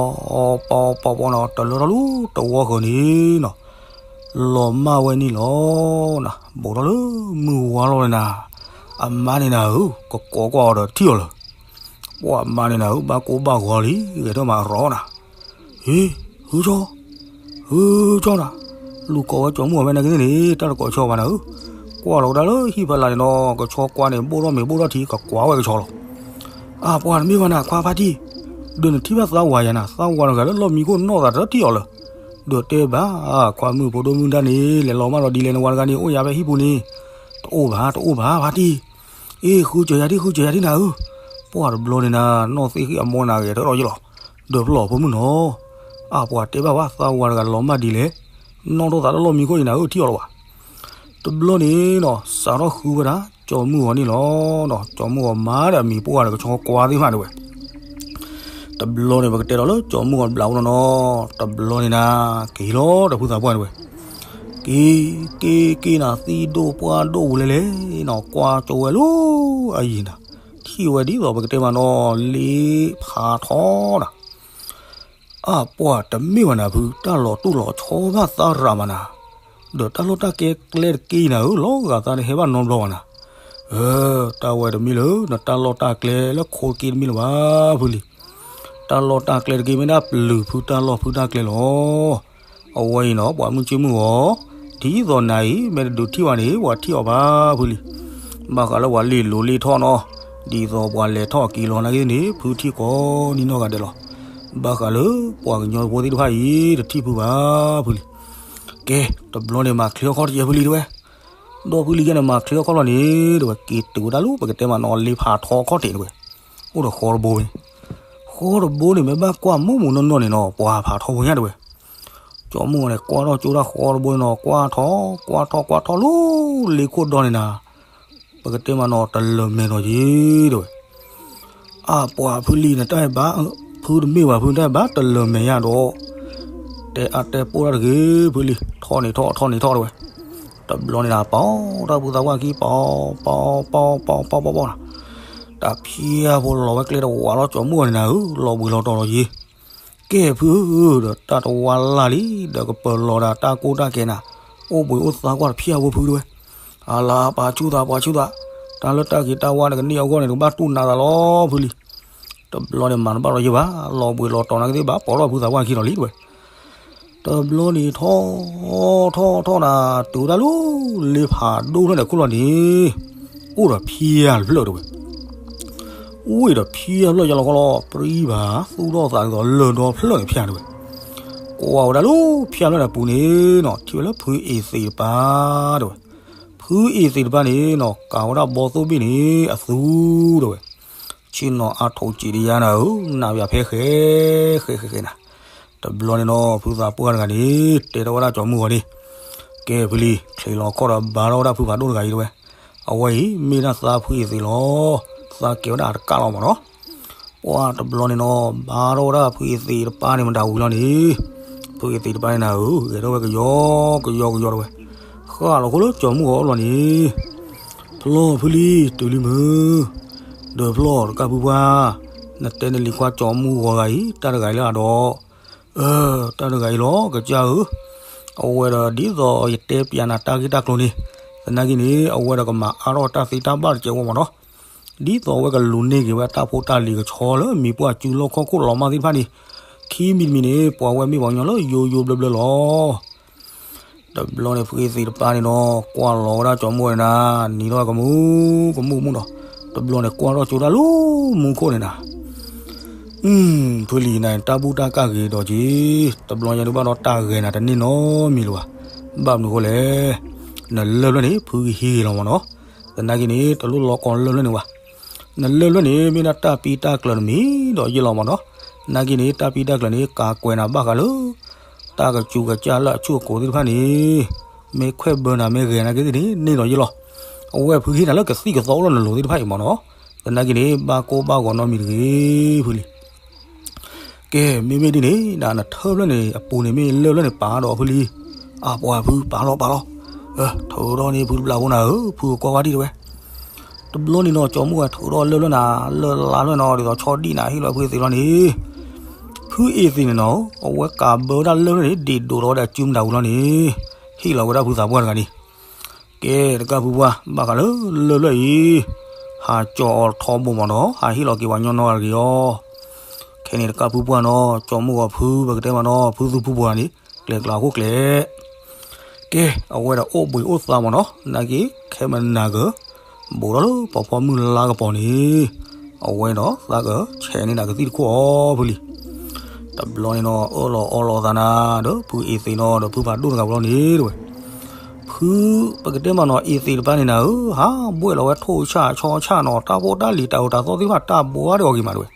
ပိာ်ပိာ်ပိာ်နီၤ တလၢထီၣ်လူၤတဝီဃၢၤန့ၣ်နီၤ လီၤမၢ်ဝဲန့ၣ်လီၤနၤ ဘူးထီၣ်လၢမုၢ်ဝါလီၤန့ၣ်နၤ အမါန့ၣ်နၤဧၢ ကကိးကွၢ်အီၤဒီးထံၣ်အီၤလၢၤ ပှၢ်မါန့ၣ်နၤဧၢ ဘၣ်ကိၢ်ဘၣ်ဂီၤလံ ဂဲၤထၢၣ်မးရီနၤ ဟ့ ဟုကၠီ ဟုကၠီနၤ လူၤကိးဝဲကၠီမုၢ်ဂီၤဖဲနာ်က့န့ၣ် တၢ်တကိးဆီဘၣ်နၤဧၢ ကွၢ်လီၤကဒါလၢဟံၣ်ဖီလာ်န့ၣ်နီၤ ကဆီကွၢ်န့ၣ် ဘိၣ်ထီၣ်မ့ၤဘိၣ်ထီၣ်ထံ ကကွၢ်ဝဲကဆီလီၤ အါ ပှၤတမ့ၢ်ဘၣ်နၤ ခွါဖါတံၢ်, ဒီးနထံၣ်ဘၣ်သးဝၤယၤနၤ သးဝၤတဂၤလၢလီၢ်မံခိၣ်နီၢ်သးတထံၣ်အီၤလၢၤ, ဒီးတဲဘၣ် ခွါမုၣ်ဖိဒိၣ်မုၢ်ဒါန့ၣ် လဲၤလီၤမၢ်ဒီးဒ်လဲၣ် နဝၤတဂၤန့ၣ် အိၣ်ယၤဖဲဟံၣ်ပူၤန့ၣ်, တအိၣ်ဘၣ် တအိၣ်ဘၣ် ဖါတံၢ်, အ့ ဃုစၢၤယၤဒ် ဃုစၢၤယၤဒ်နၤဧၢ, ပှၢ်တဘျီန့ၣ်နၤ နီၢ်သ့ၣ်ဃံအမိၢ်နၤဂဲၤထၢၣ်ထီၣ်ယလီၤ, ဒီးဖျီၣ်ဖိမုၣ်နီၤ, အါ ပှၤတဲဘၣ်ဝဲ သးဝၤတဂၤလီၤမၢ်ဒ်လဲၣ်, နီၢ်ထီၣ်သးလၢလီၢ်မံခိၣ်အံၤနၤဧၢ ထံၣ်အီၤလၢၤဘၣ် တဘျီန့ၣ်နီၤ စးထီၣ်ဃုဝဲဒၣ် ကၠီမုၢ်ဂီၤန့ၣ်လီၤ. ဒီးကၠီမုၢ်ဂီၤမၤဒီးအမံၤပှၢ်ဒီးကဆီကွၢ်သ့ၣ်တဖၣ်တဲဝဲ, တဘျီန့ၣ် ပကတဲဒီးလၢကၠီမုၢ်ဂီၤတဘျးအိၣ်လီၤနီၤ, တဘျီန့ၣ်နၤ က့ၤလီၤဒီးဖုသးပှၢ်တဲဝဲ, က့ၤ က့ၤ က့ၤနၤ သံၣ်ဒိၣ်ပှၢ်ဒိၣ်ဝံၤလဲၣ်လဲၣ်နီၤ, ကွၢ်ကၠီဝဲလၢအယံၤနၤ, ထံၣ်ဝဲဒ်သိးပကတဲမးနီၤ လ့ဖးထီနၤ အပှၤတမ့ၢ်ဘၣ်နၤဖု, တၢ်လီၤတိၢ်လီၤဆီဘၣ်သရၣ်မးနၤ, ဒီးတၢ်လီၢ်တၢ်ကျဲကျဲတက့ၢ်နၤဧၢ, လီၤဂာ်သးတဟဲဘၣ်နီတဘျီဘၣ်နၤ, အၢ တၢ်ဝဲတမ့ၢ်လၢနတၢ်လီၢ်တၢ်ကျဲလၢခိတက့ၢ်တမ့ၢ်လၢၤဘၣ်ဖုလံ, တၢ်လီၢ်တၢ်ကျဲတက့ၢ်မ့ၢ်ဒၣ်ပျုၤဖုတၢ်လီၢ်ဖုတၢ်ကျဲလီၤ. အဝဲအံၤနီၤ ပှၤမုၢ်ကၠံမုၢ်ဂီၤ, ဒ်သိးနၤအံၤ မ့ၢ်တဒုးထံၣ်ဘၣ်န့ၣ် ပှၤထံၣ်အီၤဘၣ်ဖုလံ, ဘၣ်ဃးလၢပှၤလ့လိၤလ့ထီၣ်နီၤ, ဒ်သိးပှၤလဲၤထီၣ်က့ၤလီၤနာ်က့န့ၣ် ဖုထံၣ်ကိးနံၤနီၢ်ဂၤဒဲးလီၤ. ဘၣ်ဃးလၢပှၤကညီဖိသ့ၣ်တဖၣ်အံၤ တထံၣ်ဖုဘၣ်ဖုလံ. ကဲ တဘျီန့ၣ်မၤချ့အီၣ်ခီၣ်တယဲၢ်ဖုလံတဲဝဲ, ဒီးဖုလံယဲန့ၣ်မၤချ့အီၣ်ခီၣ်လီၤန့ၣ် တဲဝဲ က့ၤတုၤဝဲဒၣ်လၢပကတဲမးနီၤ လ့ဖးထီခီၣ်ထံးတဲဝဲ, အိၣ်ဒီးဃီတဘိဝဲ, ဃီတဘိန့ၣ် မ့ၢ်ဘၣ်ကွၢ်မူးမူးနီၢ်နီၢ်န့ၣ်နီၤ ပှၤဖးထီဖိညါတဲဝဲ ကၠီမုၢ်ဂီၤန့ၣ် ကွၢ်ထီၣ်ကၠိတၢ်ဃီတဘိန့ၣ်နီၤ ကွၢ်ထီၣ် ကွၢ်ထီၣ်ကွၢ်ထီၣ်လၢ လ့ခိၣ်ဒီန့ၣ်နၤ, ပကတဲမးနီၤ တလၢၤမဲာ်နီၤယ့ၤတဲဝဲ, အပှၤဖုလံနတၢ်ဘၣ်, ဖုတမ့ၢ်ဘၣ်ဖုနတၢ်ဘၣ်တလၢၤမဲာ်ယါဒီး, တဲအါတဲပိၢ်တၢ်တဂ့ၤဖုလံ, ထီၣ်န့ၣ်ထီၣ်ထီၣ်န့ၣ်ထီၣ်တဲဝဲ, တဘျီန့ၣ်နၤ ပီတၢ်ဖုသးပှၢ်ခံ ပီ ပီ ပီ ပီ ပီ ပီ ပီ နၤ, တၢ်ဖၠၣ်ဖိလီၤဝဲကျဲတဝးလီၤ ကၠီမုၢ်ဂီၤန့ၣ်နၤဧၢ, လီၤဘှံးလီၤတီၤလီၤယ့ၤ ကဲဖုဧၢ, ဒီးတၢ်တဝါလၢ်လံ, ဒီးကပၢၤလီၤဒီးတၢ်ကိၢ်တၢ်ကဲနၤ, အိၣ်ဘှံးအိၣ်သါကွၢ်တဖၠၣ်ဖိဖုတဲဝဲ, အလၤပာ်ဆူၣ်သးပာ်ဆူၣ်သး, တၢ်လၢတၢ်ဂ့ၤတၢ်ဝါန့ၣ်ကန့ၢ်အဂီၢ်န့ၣ် တကဘၣ်တူၢ်နးသးလီၤဖုလံ. တဘျီန့ၣ်မၤတဘၣ်ဒီးယဲၢ်ဘၣ်, လီၤဘှံးလီၤတီၤနာ်က့သ့ၣ်ဘၣ် ပီထီၣ်ဖုသးပှၢ်ခံလီၤလံတဲဝဲ တဘျီန့ၣ်ထီၣ် ထီၣ်ထီၣ်နၤ တုၤဝဲဒၣ်လၢ လ့ဖးဒိၣ်ဖျၢၣ်န့ၣ်ခိၣ်လီၤန့ၣ်, အိၣ်ဒီးဖၠၣ်တဖျၢၣ်တဲဝဲ, အိၣ်ဒီးဖၠၣ်တဖျၢၣ်ယလီၤခီလီၤ ပြံဘၣ် သူၣ်ထီၣ်သးဒ်သိးလၢၢ်ဒီဖျၢၣ်န့ၣ်ဖၠၣ်တဲဝဲ, ကွၢ်ဝဲဒၣ်လၢဖၠၣ်ဖျၢၣ်န့ၣ်အပူၤန့ၣ်နီၤ ထံၣ်ဝဲလၢဖုအ့သံးတပၤတဲဝဲ, ဖုအ့သံးတပၤန့ၣ်နီၤ ကၤဝဲဒၣ်ဘီသိၣ်ဘ့ၣ်န့ၣ်အသူတဲဝဲ ဆ့ၣ်နီၤအါထိးစံးတယါနၤဧၢ, နးယၤဖဲဃဲ ဃဲဃဲဃဲနၤ, တဘျီန့ၣ်နီၤ ဖုသးပှၢ်တဂၤန့ၣ် တဲထီၣ်ဝဲဒၣ်ကၠီမုၢ်ဂီၤန့ၣ်, ကဲဖုလံ ချံးလီၤခီၣ်ဒီးဘါထီၣ်ဝဲဒၣ်ဖုဖးဒိၣ်တဂၤအံၤတဲဝဲ, အဝဲအံၤ မ့ၢ်ဒၣ်သးဖုအ့သ့းလီၤ, သးကဲဝဲဒၣ်တကးလီၤမးနီၤ ပှၢ်တဘျီန့ၣ်နီၤ ဘါထီၣ်ဝဲဒၣ်ဖုအ့သ့းတပၤန့ၣ်မတၤဝံၤလီၤန့ၣ်, ဖုအ့သ့းတပၤန့ၣ်နၤဧၢ ဂဲၤထီၣ်ဝဲကယီကယီကယီတဲဝဲ, ဃၣ်လီၤဃိလၢကၠီမုၢ်ဂီၤအလီၢ်န့ၣ်, ဖျီၣ်ဖုလံ တုၤလံမုၢ်, ဒီးဖျီၣ်တကးဖုပှၢ်, နတဲနလံၤခွါကၠီမုၢ်ဂီၤဂၤအံၤ တၢ်တဂၤအံၤလၢအဒီး အၢ တၢ်တဂၤအံၤလီၤ ကစၢ်ဧၢ, အဝဲဒီးဒ်သိးယတဲပျးနၤတၢ်ဂ့ၢ်တၢ်ကျိၤန့ၣ်, သနာ်က့န့ၣ် အဝဲဒီးကမၤအါထီၣ်တၢ်သ့တၢ်ဘၣ်တစဲးဝဲမးနီၤ, ဒ်သိးအဝဲကလူၤန့ၢ်က့ၤဝဲတၢ်ဖိတၢ်လံၤကဆီလၢမံၤပှၢ်စုလီၢ်ခီၣ်ခိၣ်လီၤမၢ်သ့ၣ်တဖၣ်န့ၣ်, ခံမံၤတမံၤန့ၣ် ပှၤဝဲမ့ၢ်ပှၤကညီလၢယိယိဘျၢဘျၢလီၤ တဘျီန့ၣ် ဖုအ့သ့းတပၤန့ၣ်နီၤ ကွၢ်လီၤဝဲဒၣ်ကၠီမုၢ်ဂီၤန့ၣ်နၤ, နံၤထီၣ်ကမူကမူကမူနီၤ, တဘျီန့ၣ် ကွၢ်ထီၣ်ကၠိတၢ်လၢမူခိၣ်န့ၣ်နၤ, ဖုလံၤနၤ တၢ်ဘူၣ်တၢ်ကၢ်ဂ့ၤဒီးက့ၤ, တဘျီညါဒုးဘၣ်ဒီးတၢ်ဂဲၤနၤတန့ၢ်နီတမံၤလၢၤဘၣ်, ဘၣ်မနုၤဃိလဲၣ်, နလၢၢ်ဖျၢၣ်န့ၣ် ဖုကဟံးဂ့ၤလီၤမးနီၤ, သနာ်က့န့ၣ် တလိၣ်လီၤကီလၢၢ်ဖျၢၣ်န့ၣ်ဘၣ် နလၢၢ်ဖျၢၣ်န့ၣ် မ့ၢ်ဒၣ်တၢ်ပံတၢ်ကျၢၤတမံၤဒီးယ့ၢ်လီၤမးနီၤ, သနာ်က့န့ၣ် တၢ်ပံတၢ်ကျၢၤန့ၣ် ကးကွဲးနၤဘၣ်ဃးလၢ တၢ်ကစူၤကစၢ်လၢအဆူၣ်အကိၤသ့ၣ်တဖၣ်န့ၣ်, မ့ၢ်ခွဲးဘၢနၤမ့ၢ်ဂဲၤနၤက့သ့ၣ်န့ၣ် န့ၢ်ဒီးယ့ၢ်လီၤ, အဝဲဖုဟ့ၣ်နၤလၢကသံၣ်ကသီအိၣ်လၢနလိၤသ့ၣ်တဖၣ်အံၤမးနီၤ, သနာ်က့န့ၣ် ဘၣ်ကိၢ်ဘၣ်ဂီၤနီတမံၤတဂ့ၤ ဖုလံၤ ကဲ မ့မ့ၢ်ဒ်န့ၣ် နထၢၣ်ဖျၢၣ်န့ၣ် အပူၤန့ၣ်မ့ၢ်လၢၢ်ဖျၢၣ်န့ၣ်ပာ်ဒီးဖုလံ, အပှၤဖုပာ်လီၤပာ်လီၤ, ထုးထီၣ်န့ၣ်ဖုတဘျးဖိနၤဧၢ, ဖုကကွၢ်ဝဲဒံၣ်တဲဝဲ, တဘျီန့ၣ်နီၤ ကၠီမုၢ်ဝဲထုးထီၣ်လၢၢ်ဖျၢၣ်နၤ, လၢၢ်လါဖျၢၣ်နီၤ ဒ်သိးဆီဒံၣ်နၤ ဟ့ၣ်လီၤဖုအ့သ့းလီၤန့ၣ်, ဖုအ့သ့းန့ၣ်နီၤ အဝဲကးဘၢဝဲဒၣ်လၢၢ်ဖျၢၣ်န့ၣ် ဒ့ၣ်ဒိးထီၣ်ဝဲဒၣ်စုမတၤဝံၤလီၤန့ၣ်, ဟ့ၣ်လီၤဝဲဒၣ်ဖုသးပှၢ်တဂၤန့ၣ် ကဲ တကးဖုပှၢ် ဘၣ်ဃးလၢလၢၢ်ဖျၢၣ်အံၤ, ဟးကၠီအီၤထီဘိမးနီၤ ဟးဟ့ၣ်လီၤက့ၤပှၤညီနီတဂၤတဂ့ၤအီၤ, ခဲန့ၣ်တကးဖုပှၢ်နီၤ ကၠီမုၢ်ဂီၤဖု ပကတဲမးနီၤ ဖုသူဖုပှၢ်န့ၣ် ကျဲၤကျါဟီၣ်ခိၣ်ကျဲၤ ကဲ အဝဲဒီးအိၣ်ဘှံးအိၣ်သါမးနီၤ နာ်က့ ခဲမနၤကၢၤ ဘူးထီၣ်လၢပှၤဖီမုၢ်လါကပီၤန့ၣ်, အဝဲဒီးသးကဆဲးန့ၢ်နၤကသံၣ်တခိၣ်အီၤဖုလံ. တဘျီန့ၣ်နီၤ အၢၣ်လီၤအီလီၤသးနၤ ဒီးဖုအ့သ့းနီၤ ဒီးဖုဖးဒိၣ်တဂၤဝဲလီၤန့ၣ်တဲဝဲ. ဖု ပကတဲမးနီၤ အ့သ့းတပၤန့ၣ်နၤဧၢ, ဟးဘှဲၣ်လီၤဝဲထိၣ်ဆၣ်ဆီဆၣ်နီၤ တၢ်ဖိတၢ်လံၤတၢ်အိၣ်တၢ်သီသ့ၣ်တဖၣ်တၢ်ဘှါဒံးအီၤဂ့ၤမးတဲဝဲ.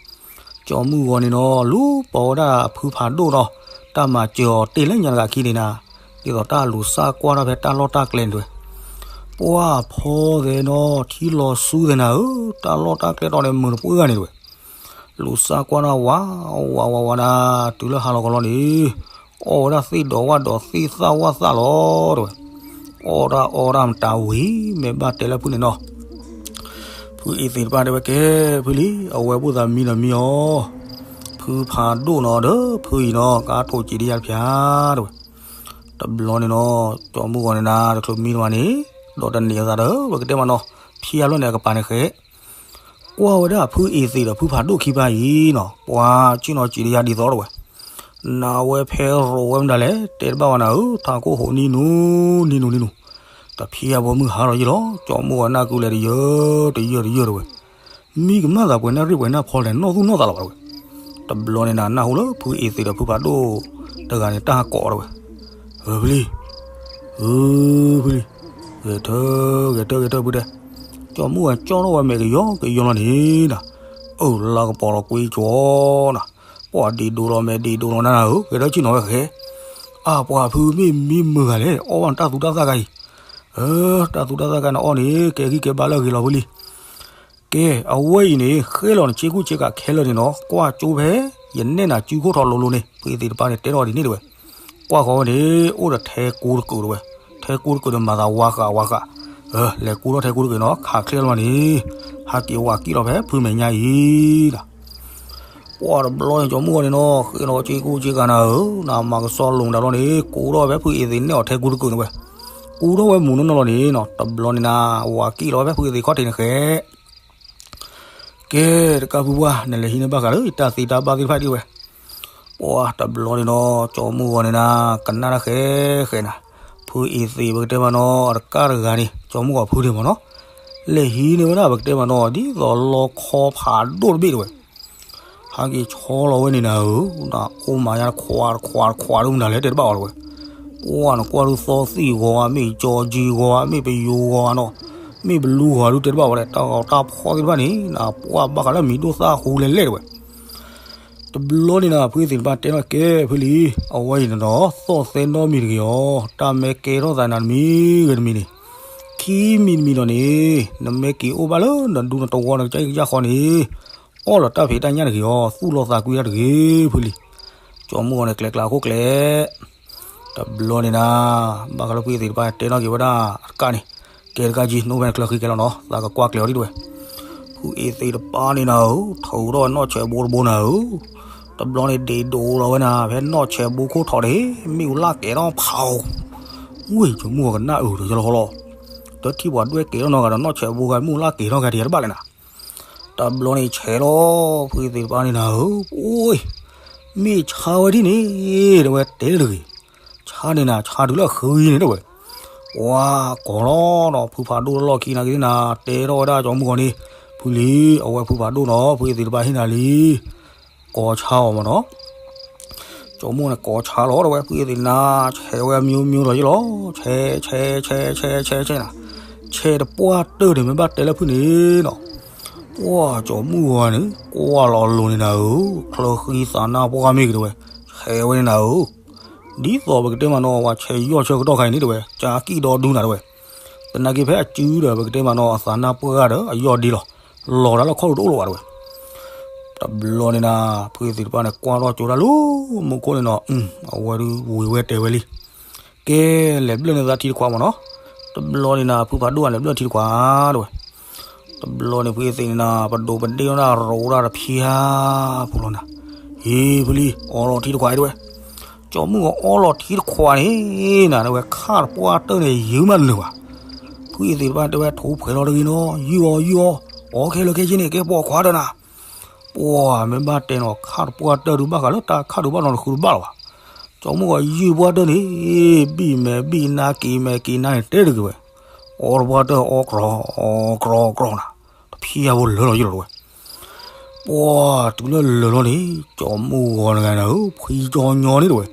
ကၠီမုၢ်ဂီၤန့ၣ်နီၤ လူၤပိာ်ဝဲဒၣ်ဖုဖးဒိၣ်နီၤ, တၢ်မၤစၢၤအီၤတ့ၢ်လၢညါတဂၤခံန့ၣ်နၤ, ဒ်သိးတၢ်လူၤစၢ်ကွၢ်ထီၣ်ဖဲတၢ်လီၢ်တၢ်ကျဲန့ၣ်တဲဝဲ. ပှၢ်ဖီသဲနီၤ ထံလီၤဆူသဲနၤဧၢ, တၢ်လီၢ်တၢ်ကျဲတီၤန့ၣ် မုာ်တပှဲၤဂၤန့ၣ်တဝဲ. လူၤစၢ်ကွၢ်နၢ်ဝး ဝးဝးဝးနၤ, တုၤလၢဟါလီၤကလီန့ၣ် အီၣ်ဝဲဒၣ်သ့ၣ်ဒီးဝၣ်ဒီးသ့ၣ်သၣ်ဝၣ်သၣ်လီၤတဝဲ. အီၣ်တၢ်အီတၢ်မတၤဝံၤ မ့ၢ်ဘၣ်တဲလၢဖုန့ၣ်နီၤ. ဖုအ့သ့ၣ်တဖၣ်တဲဝဲကဲ ဖုလံ အဝဲဘၣ်သးမံနီၤမံအီၤ, ဖုဖးဒိၣ်နီၤဒီးဖုအံၤနီၤ ကါထိၣ်ကံးဒယါတဖၣ်တဝဲ. တဘျီန့ၣ်နီၤ ကၠီမုၢ်ဂီၤန့ၣ်နၤ တချုးမံတမံၤန့ၣ် ဒီးတန့ၢ်အသးဒီး ပကတဲမးနီၤ ဖံအဖျၢၣ်န့ၣ်အကပၤန့ၣ်ဃဲ ကွၢ်ဝဲဒၣ်ဖုအ့သ့ၣ်ဒီးဖုဖးဒိၣ်ခံဖၣ်အံၤနီၤ ပှၤကံၣ်နီၤကံးဒယါဒ်သိးတဝဲ. နဝဲဖဲရိးဝဲမတၤလဲၣ် တဲတဘၣ်ဝဲနၤဧၢ, ထးခိၣ်ဟိးနံၤနူၤ နံၤနူၤနံၤနူၤ, တဖံအဘိမုၢ်ဟါလီၤယံလီၤ ကၠီမုၢ်ဂီၤနၢ်ကုလဲၤတယၢတယၢတယၢတဝဲ. မံကမၣ်သးပှဲၤနၢ်ရ့ၣ်ပှဲၤနၢ်ဖီလဲၣ် နီၢ်သူၣ်နီၢ်သးလီၤဘၣ်တဝဲ. တဘျီန့ၣ်နၤ နၢ်ဟူလၢဖုအ့သ့ၣ်ဒီးဖုဖးဒိၣ်တဂၤန့ၣ် တၢ်ဟးကိးတဝဲ. ဖုလံ ဖုလံ ဂဲၤထၢ ဂဲၤထၢ ဂဲၤထၢဖုတဲ, ကၠီမုၢ်ဂီၤကၠီထီၣ်ဝဲမဲာ်ကယီကယီလီၤန့ၣ်နၤ, အၢ လါကပီၤလီၤကွံကၠီနၤ, ပှၤဒ့ဒိလီၤမဲာ်ဒ့ဒိလီၤနၤဧၢ, ဂဲၤထၢဆ့ၣ်နီၤဝဲဃဲ, အၢ ပှၤဖုမ့ၢ်မံမုာ်ဂၤလဲၣ် အီၣ်ဘၣ်နတၢ်သူတၢ်သၣ်ဂၤအံၤ, အၢ တၢ်သူတၢ်သၣ်ဂၤနအီၣ်န့ၣ် ကဲဂံၢ်ကဲဘါလၢအဂ့ၤလီၤဖုလံ. ကဲ အဝဲအံၤန့ၣ် ဃဲလီၤနဆ့ကူဆ့ကၤခဲလၢာ်န့ၣ်နီၤ, ကွၢ်ကၠိဖဲ ယနဲၣ်နၤစုခိၣ်ထီလိၤလိၤန့ၣ် ဖုအ့သ့ၣ်တဖၣ်န့ၣ် တဲထီၣ်ဒ်န့ၣ်တဝဲ. ကွၢ်ဃီဝဲန့ၣ် အိၣ်ဒီးထဲကူတကုာ်တဝဲ, ထဲကူတကုာ်န့ၣ် မၤသးဝါဃးဝါဃး, လဲၤကူထီၣ်ထဲကူတကုာ်နီၤ ခးချ့လီၤန့ၣ်, ဟးက့ၤဝၤကံၣ်လီၤဖဲဖုမဲာ်ညါအံၤလီၤ. ပှၢ်တဘျီန့ၣ် ကၠီမုၢ်ဂီၤန့ၣ်နီၤ ဃ့လီၤဆ့ကူဆ့ကၤနၤဧၢ, နမၤကစီလိၤတၢ်လီၤန့ၣ် ကူထီၣ်ဝဲဖဲဖုအ့သ့ၣ်နဲၣ်အီၤထဲကူတကုာ်န့ၣ်ဝဲ, ကူထီၣ်ဝဲမုာ်နီၢ်နီၢ်လီၤန့ၣ်နီၤ, တဘျီန့ၣ်နၤ ဝၤကံၣ်လီၤဖဲဖုအ့သ့ၣ်ခီၣ်ထံးန့ၣ်ဃဲ ကဲ တကးဖုပှၢ် နလဲၤဟံးန့ၢ်ဘၣ်ဃးလၢ တၢ်သ့တၢ်ဘၣ်သ့ၣ်တဖၣ်ဒ်ဝဲ. ပှၢ်တဘျီန့ၣ်နီၤ ကၠီမုၢ်ဂီၤန့ၣ်နၤ ကနၣ်တၢ်ဃဲဃဲနၤ, ဖုအ့သ့ၣ်ပကတဲမးနီၤ အတကးတဂၤန့ၣ် ကၠီမုၢ်ဂီၤဖုန့ၣ်မးနီၤ, လဲၤဟံးန့ၢ်ဝဲဒၣ်ပကတဲမးနီၤ ဒ်သိးလီခီဖးဒိၣ်တဘ့ၣ်တဝဲ. ဟးက့ၤဆီလီၤဝဲန့ၣ်နၤဧၢ, နအိၣ်မၤညါတခွးတခွးတခွးဒုမတၤလဲၣ် တဲတဘၣ်ဝဲတဝဲ. ပှၢ်နကွၢ်ဒုသီသံၣ်ဂီၤဧါ မ့ၢ်ကၠီကၠံဂီၤဧါ မ့ၢ်ပယိၤဂီၤဧါနီၤ, မ့ၢ်ပလူဂီၤဧါဒုတဲတဘၣ်ဝဲလဲၣ်, တၢ်ဂီၤတၢ်ဖီသ့ၣ်တဖၣ်န့ၣ် နပှၢ်ဘၣ်ဃးလၢမံၤဒိၣ်သၣ်ဟူလဲၤလဲၣ်တဝဲ. တဘျီန့ၣ်နၤ ဖုအ့သ့ၣ်တဖၣ်တဲနီၤကဲ ဖုလံ, အဝဲအံၤန့ၣ်ဒီး သီၣ်သဲနီတမံၤတဂ့ၤအီၤ, တၢ်မ့ၢ်ကဲထီၣ်သးနၤတမံၤဂ့ၤတမံၤန့ၣ်, ခံမံၤတမံၤဒီးန့ၣ် နမ့ၢ်က့ၤအိၣ်ဘၣ်လၢနဒူနတဝီနကစၢ်အံၤကစၢ်ဃီန့ၣ်, အီၣ်လီၤတၢ်ဖံးတၢ်ညၣ်တဂ့ၤအီၤ, သူၣ်လီၤသးကွံတၢ်တဂ့ၤ ဖုလံ. ကၠီမုၢ်ဂီၤန့ၣ် ကျဲကျဲအခိၣ်ကျဲ တဘျီန့ၣ်နၤ, ဘၣ်ဃးလၢဖုအ့သ့ၣ်တဖၣ်တဲနီၣ်က့ၤဝဲဒၣ်အတကးန့ၣ်, ကဲတကးကံ နအိၣ်ဖဲနကျၢၤဃံကဲလီၤနီၤ, သးကကွၢ်ကျဲၤအီၤဒ်တဝဲ. ဖုအ့သ့ၣ်တဖၣ်န့ၣ်နၤဧၢ, ထုးထီၣ်ဝဲနီၢ်ဆဲးဘိတဘိနၤဧၢ, တဘျီန့ၣ်ဒ့ဒိလီၤဝဲနၤ ဖဲနီၢ်ဆဲးဘိခိၣ်ထီးန့ၣ်, မ့ၣ်အူလၢ်ကဲၤထီၣ်ဖးအီၤ, ဝ့ၢ်ကၠီမုၢ်ဂီၤကနၣ်အုးဒီးယလီၤဃီလီၤ, တထံၣ်ပှၤဒွဲၣ်ကဲၤထီၣ်နီတဂၤဒီးနီၢ်ဆဲးဘိဂၤ မ့ၣ်အူလၢ်ကဲၤထီၣ်ဂၤတယၤတဘၣ်လဲၣ်နၤ. တဘျီန့ၣ်ဆဲးလီၤ, ဖုအ့သ့ၣ်တဖၣ်န့ၣ်နၤဧၢ, အိၣ် မ့ၢ်ဆါဝဲဒ်န့ၣ် တဲဝဲတဲတဂ့ၤ, ဆါန့ၣ်နၤ ဆါတုၤလၢအဃုအံၤန့ၣ်တဲဝဲ. ပှၢ်ကိးလီၤဒီး ဖုဖးဒိၣ်တလီၢ်ခံနာ်က့ၤနၤ တဲထီၣ်ဝဲဒၣ်ကၠီမုၢ်ဂီၤန့ၣ်, ဖုလံ, အဝဲဖုဖးဒိၣ်နီၤ ဖုအ့သ့ၣ်တဖၣ်ဟ့ၣ်နၤလံ, ကိးဆါအီၤမးနီၤ. ကၠီမုၢ်ဂီၤန့ၣ်ကိးဆါလီၤတဲဝဲ ဖုအ့သ့ၣ်နၤ, ဆဲးဝဲအမျိုးမျိုးလီၤယလီၤ, ဆဲး ဆဲး ဆဲး ဆဲး ဆဲး ဆဲးနၤ, ဆဲးတပှၢ်တၢၢ်န့ၣ် မ့ၢ်ဘၣ်တဲလၢဖုန့ၣ်နီၤ. ပှၢ်ကၠီမုၢ်ဂီၤန့ၣ် ကွၢ်လီၤအလိၤန့ၣ်နၤဧၢ, ချၢဃံသးနၢ်ပှၢ်မ့ၢ်ဂ့ၤတဲဝဲ, ဆဲးဝဲန့ၣ်နၤဧၢ, ဒ်သိးပကတဲမးနီၤ ပှၤဆဲးယီၢ်ဆၢကတီၢ်ခါအံၤန့ၣ်တဲဝဲ, ကၠါကံၣ်ဒီဒူနၤတဲဝဲ, သနာ်က့ဖဲအစုဒီး ပကတဲမးနီၤ အသးနၢ်ပှၢ်ဂၤဒီး အယီၢ်ဒ့လီၤ, လီၤတၢ်လၢခီၣ်ဒူတအိၣ်လၢၤဘၣ်တဲဝဲ. တဘျီန့ၣ်နၤ ဖုအ့သ့ၣ်တဖၣ်န့ၣ် ကွၢ်ထီၣ်ကၠိတၢ်လၢမူခိၣ်န့ၣ်နီၤ, အဝဲဒုးဝံၤဝဲတဲဝဲလံ, ကဲ လဲၤဘျၢၣ်န့ၢ်သးထံတခွးမးနီၤ. တဘျီန့ၣ်နၤ ဖုဖးဒိၣ်လဲၤဘျၢၣ်ထံတခွးတဲဝဲ. တဘျီန့ၣ် ဖုအ့သ့ၣ်န့ၣ်နၤ ပဒိးပဒ့ၣ်ထီၣ်ဒၣ်ရိးဒၣ်တဖံဧါ, ဖိလီၤနၤ, ဟ့ၣ် ဖုလံ အိးလီၤထံတခွးအံၤတဲဝဲ. ကၠီမုၢ်ဂီၤအိးလီၤထံတခွးန့ၣ်နၤ တဲဝဲ ခၣ်တပှၢ်တၢၢ်န့ၣ် ယုၢ်မးတနုာ်ဘၣ်. ဖုအ့သ့ၣ်တဖၣ်တဲဝဲ ထိၣ်ဖှဲးလီၤတဂ့ၤနီၤ, ယုၢ်အီၤ ယုၢ်အီၤ, အိးခဲလၢာ်ခဲဆ့န့ၣ် ကဲပိာ်ခွါဒီးနၤ ပှၢ်မ့ၢ်ဘၣ်တဲနီၤ ခၣ်တပှၢ်တၢၢ်ဒုးဘၣ်ဃးလၢတၢ်ခၣ်ဒုးဘၣ်နီတဃုတဘၣ်လီၤဘၣ်. ကၠီမုၢ်ဂီၤယုၢ်ပှၢ်တၢၢ်န့ၣ် ဘံၣ်မဲာ်ဘံၣ်နါက့ၤမဲာ်က့ၤနါန့ၣ်တဲတဂ့ၤဝဲ, အိးတပှၢ်တၢၢ်အိးကြီ ကြီကြီနၤ, တဖံအဖိလၢာ်လီၤယလီၤတဲဝဲ. ပှၢ်တုၤလၢလၢာ်လီၤန့ၣ် ကၠီမုၢ်ဂီၤတဂၤန့ၣ်ဧၢ ဖှံကၠီညီန့ၣ်တဲဝဲ,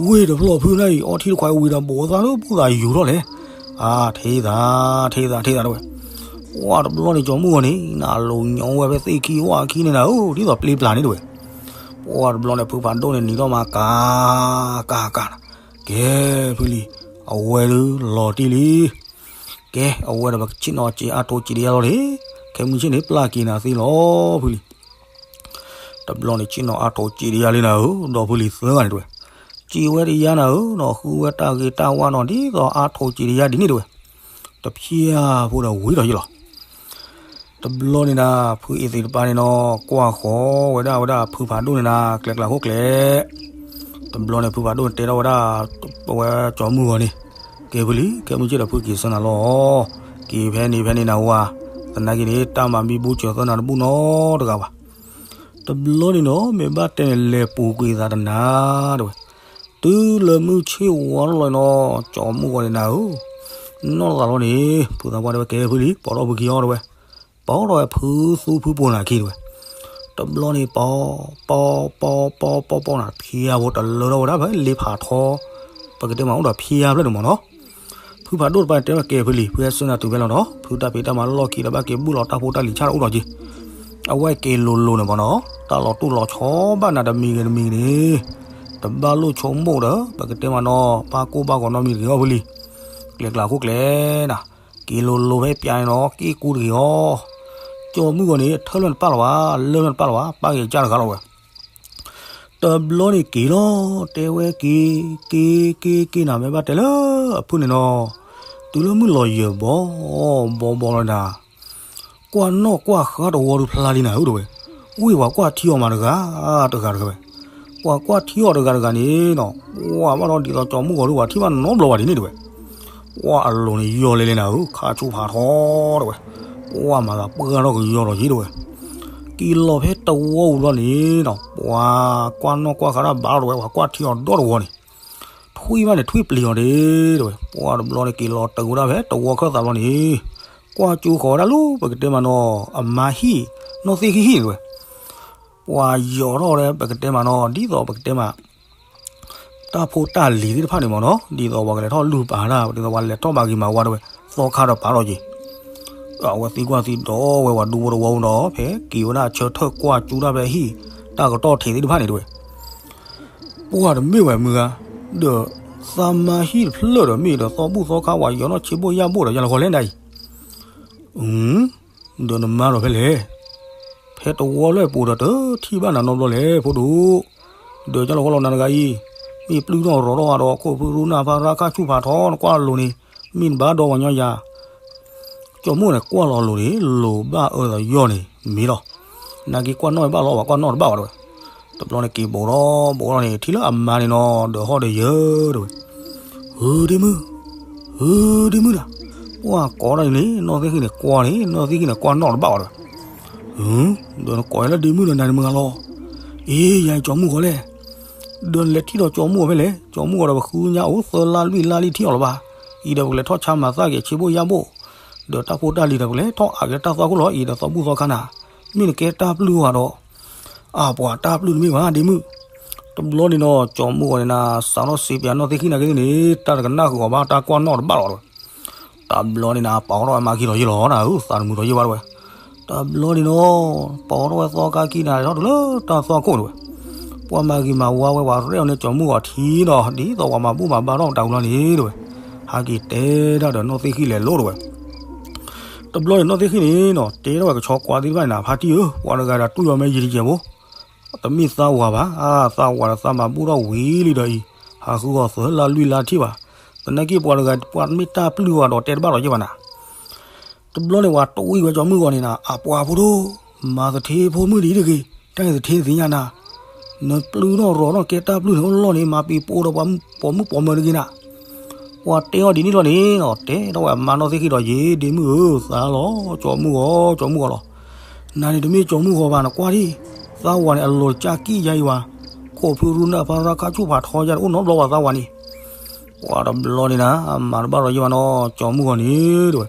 ဝ့ၢ်တဖျီၣ်ဖုန့ၣ်အံၤ အီထံတခွးဝံၤဒီး ဘိးသးလၢဘူၣ်သးယူၤထီၣ်လဲၣ်, အါ ထံၣ်သး ထံၣ်သး ထံၣ်သးတဲဝဲ. ပှၢ်တဘျီန့ၣ် ကၠီမုၢ်ဂီၤန့ၣ် နလိၤညီဝဲဖဲသ့ၣ်ခံဝၣ်ခံန့ၣ်နၤဧၢ ဒ်သိးပျ့ပျၢ်န့ၣ်တဲဝဲ. ပှၢ်တဘျီန့ၣ် ဖုဖးဒိၣ်န့ၣ်နံၤထီၣ်မးကၤ ကၤ ကၤနၤ, ကဲ ဖုလံ အဝဲဒုးလီၤတံၢ်လံ. ကဲ အဝဲဒီးပကဆ့ၣ်နီၤစ့အါထိးစ့တယါလီၤန့ၣ်, ခဲမုၢ်ဆ့ၣ်န့ၣ် ပျၢ်က့ၤနၤသ့လီၤ ဖုလံၤ. တဘျီန့ၣ်ဆ့ၣ်နီၤအါထိးစ့တယါလံနၤဧၢ, ဒီးဖုလံၤသၢဂၤန့ၣ်တဲဝဲ, စ့ဝဲတယါနၤဧၢ, ဒီးဃုဝဲတၢ်ဂ့ၤတၢ်ဝါနီၤ ဒ်သိးအါထိးစ့တယါဒ်န့ၣ်တဲဝဲ, တဖျၢၣ်ဖိဒီးဝံၤဒီးယ့ၢ်လီၤ. တဘျီန့ၣ်နၤ ဖုအ့သ့ၣ်တပၤန့ၣ်နီၤ ကွၢ်ဃီၤဝဲဒၣ်ဝဲဒၣ်ဖုဖးဒိၣ်န့ၣ်နၤ ကျဲကျါခိၣ်ကျဲ. တဘျီန့ၣ် ဖုဖးဒိၣ်န့ၣ်တဲထီၣ်ဝဲဒၣ် အဝဲကၠီၤမုၢ်ဂီၤန့ၣ်, ကဲဖုလံၤ ခဲမုၢ်ဆ့ၣ်ဒီးဖုက့ၤဆၢနၤလီၤ, က့ၤဖဲန့ၣ်ဖဲန့ၣ်နၤဝဲ, သနာ်က့န့ၣ် တၢ်မၤမံဘူစၢၤသၢနၤတဘူၣ်နီတဂၤဘၣ်. တဘျီန့ၣ်နီၤ မ့ၢ်ဘၣ်တဲန့ၣ် လဲၤပူၤကွံာ်သးတနၤတဲဝဲ, တုၤလၢမုၢ်ဆ့ၣ်ဝါထီၣ်လီၤနီၤ ကၠီၤမုၢ်ဂီၤန့ၣ်နၤဧၢ, နီၢ်သးလီၤန့ၣ် ဖုသးပှၢ်တဲဝဲ ကဲဖုလံၤ ပိာ်ထီၣ်ဖုခံအီၤတဲဝဲ, ပိာ်ထီၣ်ဝဲဖုသူဖုပိာ်နၤခံတဲဝဲ. တဘျီန့ၣ် ပိာ် ပိာ် ပိာ် ပိာ် ပိာ် ပိာ်နၤ ဖျါဖိတလၢထီၣ်ဝဲဒၣ်ဖဲလ့ဖးထီ, ပကတဲမးအိၣ်ဒီးဖျါဖျၢၣ်န့ၣ်မးနီၤ. ဖုဖးဒိၣ်တပၤတဲဝဲ ကဲဖုလံၤ ဖုဟဲဆၢနၤတုၤဖဲလီၤဒီး ဖုတၢ်ဖံးတၢ်မၤလီၢ်ခံဒီးဘၣ်က့ၤဘူၣ်လီၤတၢ်ဖိတၢ်လံၤဆၣ်ဒီးအိၣ်ဒီးက့ၤ, အဝဲက့ၤလိၤလိၤန့ၣ်မးနီၤ တၢ်လီၤတိၢ်လီၤဆီဘၣ်နၤတမံၤဂ့ၤတမံၤဂ့ၤန့ၣ်, တဘၣ်လိၣ်ဆိကမိၣ်ဒီး ပကတဲမးနီၤ ဘၣ်ကိၢ်ဘၣ်ဂီၤနီတမံၤတဂ့ၤအီၤဖုလံၤ, ကျဲကျါခိၣ်ကျဲနၤ, က့ၤလိၤလိၤဖဲပျါန့ၣ်နီၤ က့ၢ်ကူတဂ့ၤအီၤ. ကၠီၤမုၢ်ဂီၤန့ၣ် ထၢလၢနပၢ်လီၤဘၣ် လၢလၢနပၢ်လီၤဘၣ် ပၢ်ဂ့ၤကၢ်တဂၤလီၤဝဲ. တဘျီန့ၣ်က့ၤလီၤ တဲဝဲက့ၤ က့ၤ က့ၤ က့ၤနၤ မ့ၢ်ဘၣ်တဲလၢအဖုၣ်န့ၣ်နီၤ, တုၤလၢမုၢ်လီၤယၢၤဘီ ဘီဘီလီၤနၤ, ကွၢ်နီၣ်ကွၢ်ဃါတဝီဒုးဖျါလံနၤဧၢတဲဝဲ, ဝ့ၢ်ပှၤကွၢ်ထံအီၤမးတဂၤ တဂၤတဂၤဝဲ, ပှၤကွၢ်ထံအီၤတဂၤတဂၤန့ၣ်နီၤ ကွၢ်ဘၣ်ဒီးဒ်သိးကၠီၤမုၢ်ဂီၤဒုးပှၤထံၣ်ဘၣ်နီတဘျီဘၣ်ဒ်န့ၣ်တဲဝဲ, ကွၢ်အလိၤန့ၣ်ယီၤလဲၤလဲၤနၤဧၢ ခါဆူၣ်ဖးထီတဲဝဲ, ကွၢ်မၤသးပှၢ်ထီၣ်ကယီၤလီၤယ့ၢ်တဲဝဲ. က့ၤလီၤဖဲတဝီဝံၤဘျီန့ၣ်နီၤ ပှၤကွၢ်နီၣ်ကွၢ်ဃါတၢ်ဘၣ်လီၤတဲဝဲ ပှၤကွၢ်ထံအီၤဒီတဝီန့ၣ်, ထွံၣ်ဘၣ်န့ၣ်ထွံၣ်ပျံၤအီၤဒ့တဲဝဲ, ပှၤတဘျီန့ၣ်က့ၤလီၤတုၤဝဲဒၣ်ဖဲတဝီခၢၣ်သးဘျီန့ၣ်, ကွၢ်ကၠိဃီၤဝဲဒၣ်လၢပကတဲမးနီၤ အမါဟံၣ် နီၢ်သ့ၣ်ခံဟံၣ်န့ၣ်တဲဝဲ, ပှၤယီၤထီၣ်ဝဲဒၣ်ပကတဲမးနီၤ ဒ်သိးပကတဲမး တၢ်ဖိတၢ်လံၤသ့ၣ်တဖၣ်န့ၣ်မးနီၤ ဒ်သိးပှၤကလဲၤထီၣ်လုၢ်ပာ်တၢ် ဒ်သိးပှၤလဲၤထီၣ်မၤဂ့ၤမၤဝါတဲဝဲ, သီခါဒီးပာ်ထီၣ်က့ၤ, အဝဲသံကွၢ်သံဒိးဝဲပှၤဒူဖိတဝီပူၤဒီး ဖဲက့ၤဝဲဒၣ်ဆၢထၢၣ်ကွၢ်ကၠိတၢ်ဖဲဟံၣ် တၢ်ကတီၢ်ထံးသ့ၣ်တဖၣ်န့ၣ်တဲဝဲ, ပှၤတမ့ၢ်ဝဲမုၢ်ဂၤ, ဒီးသးမါဟံၣ်တဖျၢၣ်ဒီးမ့ၢ်ဒီးသီဘူၣ်သီခါ ပှၤယီၤနီၣ်ဆံးဘိၣ်ယၢ်ဘိၣ်ဒီးယၤလီၤဃီလဲၣ်နၤအံၤ, ဒီးနမါဒီးဖဲလဲၣ်, ဖဲတဝီလၢပူၤဒီးတထံၣ်ဘၣ်နၤနီတဘျီလဲၣ် ဖိဒိၣ်, ဒီးယၤလီၤဃီလီၤနၤတဂၤအံၤ, မ့ၢ်ပျုၢ်ထီၣ်ရီၤထီၣ်ဒီး ခိၣ်ဖုရူနၢ်ဖါရါခါဆူၣ်ဖးထီ နကွၢ်လိၤန့ၣ်, မ့ၢ်နဘၣ်ဒီပှၤညီယၤ ကၠီၤမုၢ်န့ၣ်ကွၢ်လီၤလိၤန့ၣ် လိၤဘၣ်အၢသးယီၢ်န့ၣ် မ့ၢ်လီၤ. နာ်က့ကွၢ်နီၣ်ဘၣ်လီၤ ပှၤကွၢ်နီၣ်တဘၣ်ဘၣ်တဲဝဲ. တဘျီန့ၣ်က့ၤဘိးထီၣ်ဘိးထီၣ်န့ၣ် ထံၣ်လၢအမါန့ၣ်နီၤ ဒီးဟီၣ်ဒီးယၢၤတဲဝဲ, ဧၢ ဒ့မုၣ်, ဧၢ ဒ့မုၣ်နၤ, ပှၤကိးတၢ်န့ၣ် နီၢ်သ့ၣ်ဃံၣ်န့ၣ်ကွၢ်န့ၣ် နီၢ်သ့ၣ်ဃံၣ်န့ၣ်ကွၢ်နီၣ်တဘၣ်ဘၣ်တဲဝဲ. ဒီးနကိးလၢဒ့မုၣ်ဒီးနၤန့ၣ်မုၢ်ဂၤလီၤ. အ့ ယၤကၠီၤမုၢ်ဂီၤလဲၣ်. ဒီးနလဲၤထံၣ်ဒီးကၠီၤမုၢ်ဂီၤဖဲလဲၣ်. ကၠီၤမုၢ်ဂီၤဒီးပဃုညါအိၣ်သၢလါလွံၢ်လါလံထံၣ်အီၤလၢၤဘၣ်. အံၤဒီးပကလဲၤထီၣ်ဆါမၤသၣ်က့ၤဆံးဘိၣ်ယၢ်ဘိၣ်, ဒီးတၢ်ဖိတၢ်လံၤဒီးပကလဲၤထီၣ်အးက့ၤတၢ်သွၣ်ခိၣ်လီၤ. အံၤဒီးသီဘူၣ်သီခါနၤ, မ့ၢ်နကဲတၢ်ပျုၢ်ဝဲဒီး အပှၤတၢ်ပျုၢ်တမ့ၢ်ဘၣ်ဒ့မုၣ်. တဘျီန့ၣ်နီၤ ကၠီၤမုၢ်ဂီၤန့ၣ်နၤ စးထီၣ်စ့ပၠးနီၢ်သ့ၣ်ဃံၣ်နာ်က့န့ၣ် တၢ်တကနၣ်ဃုာ်အီၤဘၣ် တၢ်ကွၢ်နီၣ်တဘၣ်လီၤတဲဝဲ. တဘျီန့ၣ်နၤ ပာ်ထီၣ်ဝဲမၤခံလီၤယ့ၢ်လီၤနၤဧၢ သးတမုာ်ထီၣ်ယ့ၢ်ဘၣ်တဲဝဲ. တဘျီန့ၣ်နီၤ ပာ်ထီၣ်ဝဲသီခါခံနၤ လဲၤထီၣ်တုၤလၢတၢ်သွၣ်ခိၣ်တဲဝဲ. ပှၤမၤဂ့ၤမၤဝါဝဲ ပှၤရဲၣ်အီၤန့ၣ်ကၠီၤမုၢ်ဂီၤထံနီၤ ဒ်သိးပှၤမၤဘူၣ်မၤဘါထီၣ်ပတၢ်အူလီၤန့ၣ်တဲဝဲ. ဟးက့ၤတဲဒၣ်ဒီးနီၢ်သ့ၣ်ဃံၣ်လဲၤလိၤတဲဝဲ. တဘျီန့ၣ်နီၢ်သ့ၣ်ဃံၣ်န့ၣ်နီၤ တဲထီၣ်ဝဲကဆီကွၢ်သ့ၣ်တဖၣ်န့ၣ်နၤ ဖါတံၢ်ဧၢ ပှၤတဂၤဒီးတူၢ်ယီၤမ့ၢ်ယံာ်တကဲးဖိ တမ့ၢ်သးဝၤဘၣ်, အါ သးဝၤဒီးသးမၤဘူၣ်ထီၣ်ဝံၤလံဒီးအံၤ, ဟးဃုအီၤသၢလါလွံၢ်လါထံၣ်ဘၣ်. သနာ်က့ပှၤတဂၤ ပှၤတမ့ၢ်တၢ်ပျုၢ်အီၤဒီးတဲတဘၣ်လီၤယ့ၢ်ဘၣ်နၤ. တဘျီန့ၣ် ပှၤတဝံၣ်ဝဲကၠီၤမုၢ်ဂီၤန့ၣ်နၤ အပှၤဖိဒိၣ်, မၤသထ့ဖိမုၣ်ဒ်တဂ့ၤ, တၢ်န့ၣ်သထ့သ့ၣ်ညါနၤ, နပျုၢ်ထီၣ်ရီၤထီၣ်ကဲတၢ်ပျုၢ်န့ၣ်အိၣ်လီၢ်န့ၣ် မၤပံၤပိာ်ဒီးပိာ်မုၣ်ပိာ်မၢၤတဂ့ၤနၤ. ပှၤတဲအီၤဒ်န့ၣ်လီၤန့ၣ်နီၤ တဲထီၣ်ဝဲအမါနီၢ်သ့ၣ်ဃံၣ်ဒီးယ့ၣ် ဒ့မုၣ်ဧၢ သးလီၤ ကၠီၤမုၢ်ဂီၤ ကၠီၤမုၢ်ဂီၤလီၤ. နၤန့ၣ်တမ့ၢ်ကၠီၤမုၢ်ဂီၤဘၣ် နကွၢ်ဒံး, သးဝၤန့ၣ် အလီၤကၢ်ကံၣ်ယါအံၤဝဲ, ခိၣ်ဖုရူနၢ်ဖါရါခါဆူၣ်ဖးထီယါတအိၣ်နီတဘျီဘၣ်သးဝၤန့ၣ်. ပှၤတဘျီန့ၣ်နၤ အမၤတဘၣ်လီၤယ့ၢ်ဘၣ်နီၤ ကၠီၤမုၢ်ဂီၤန့ၣ်တဲဝဲ,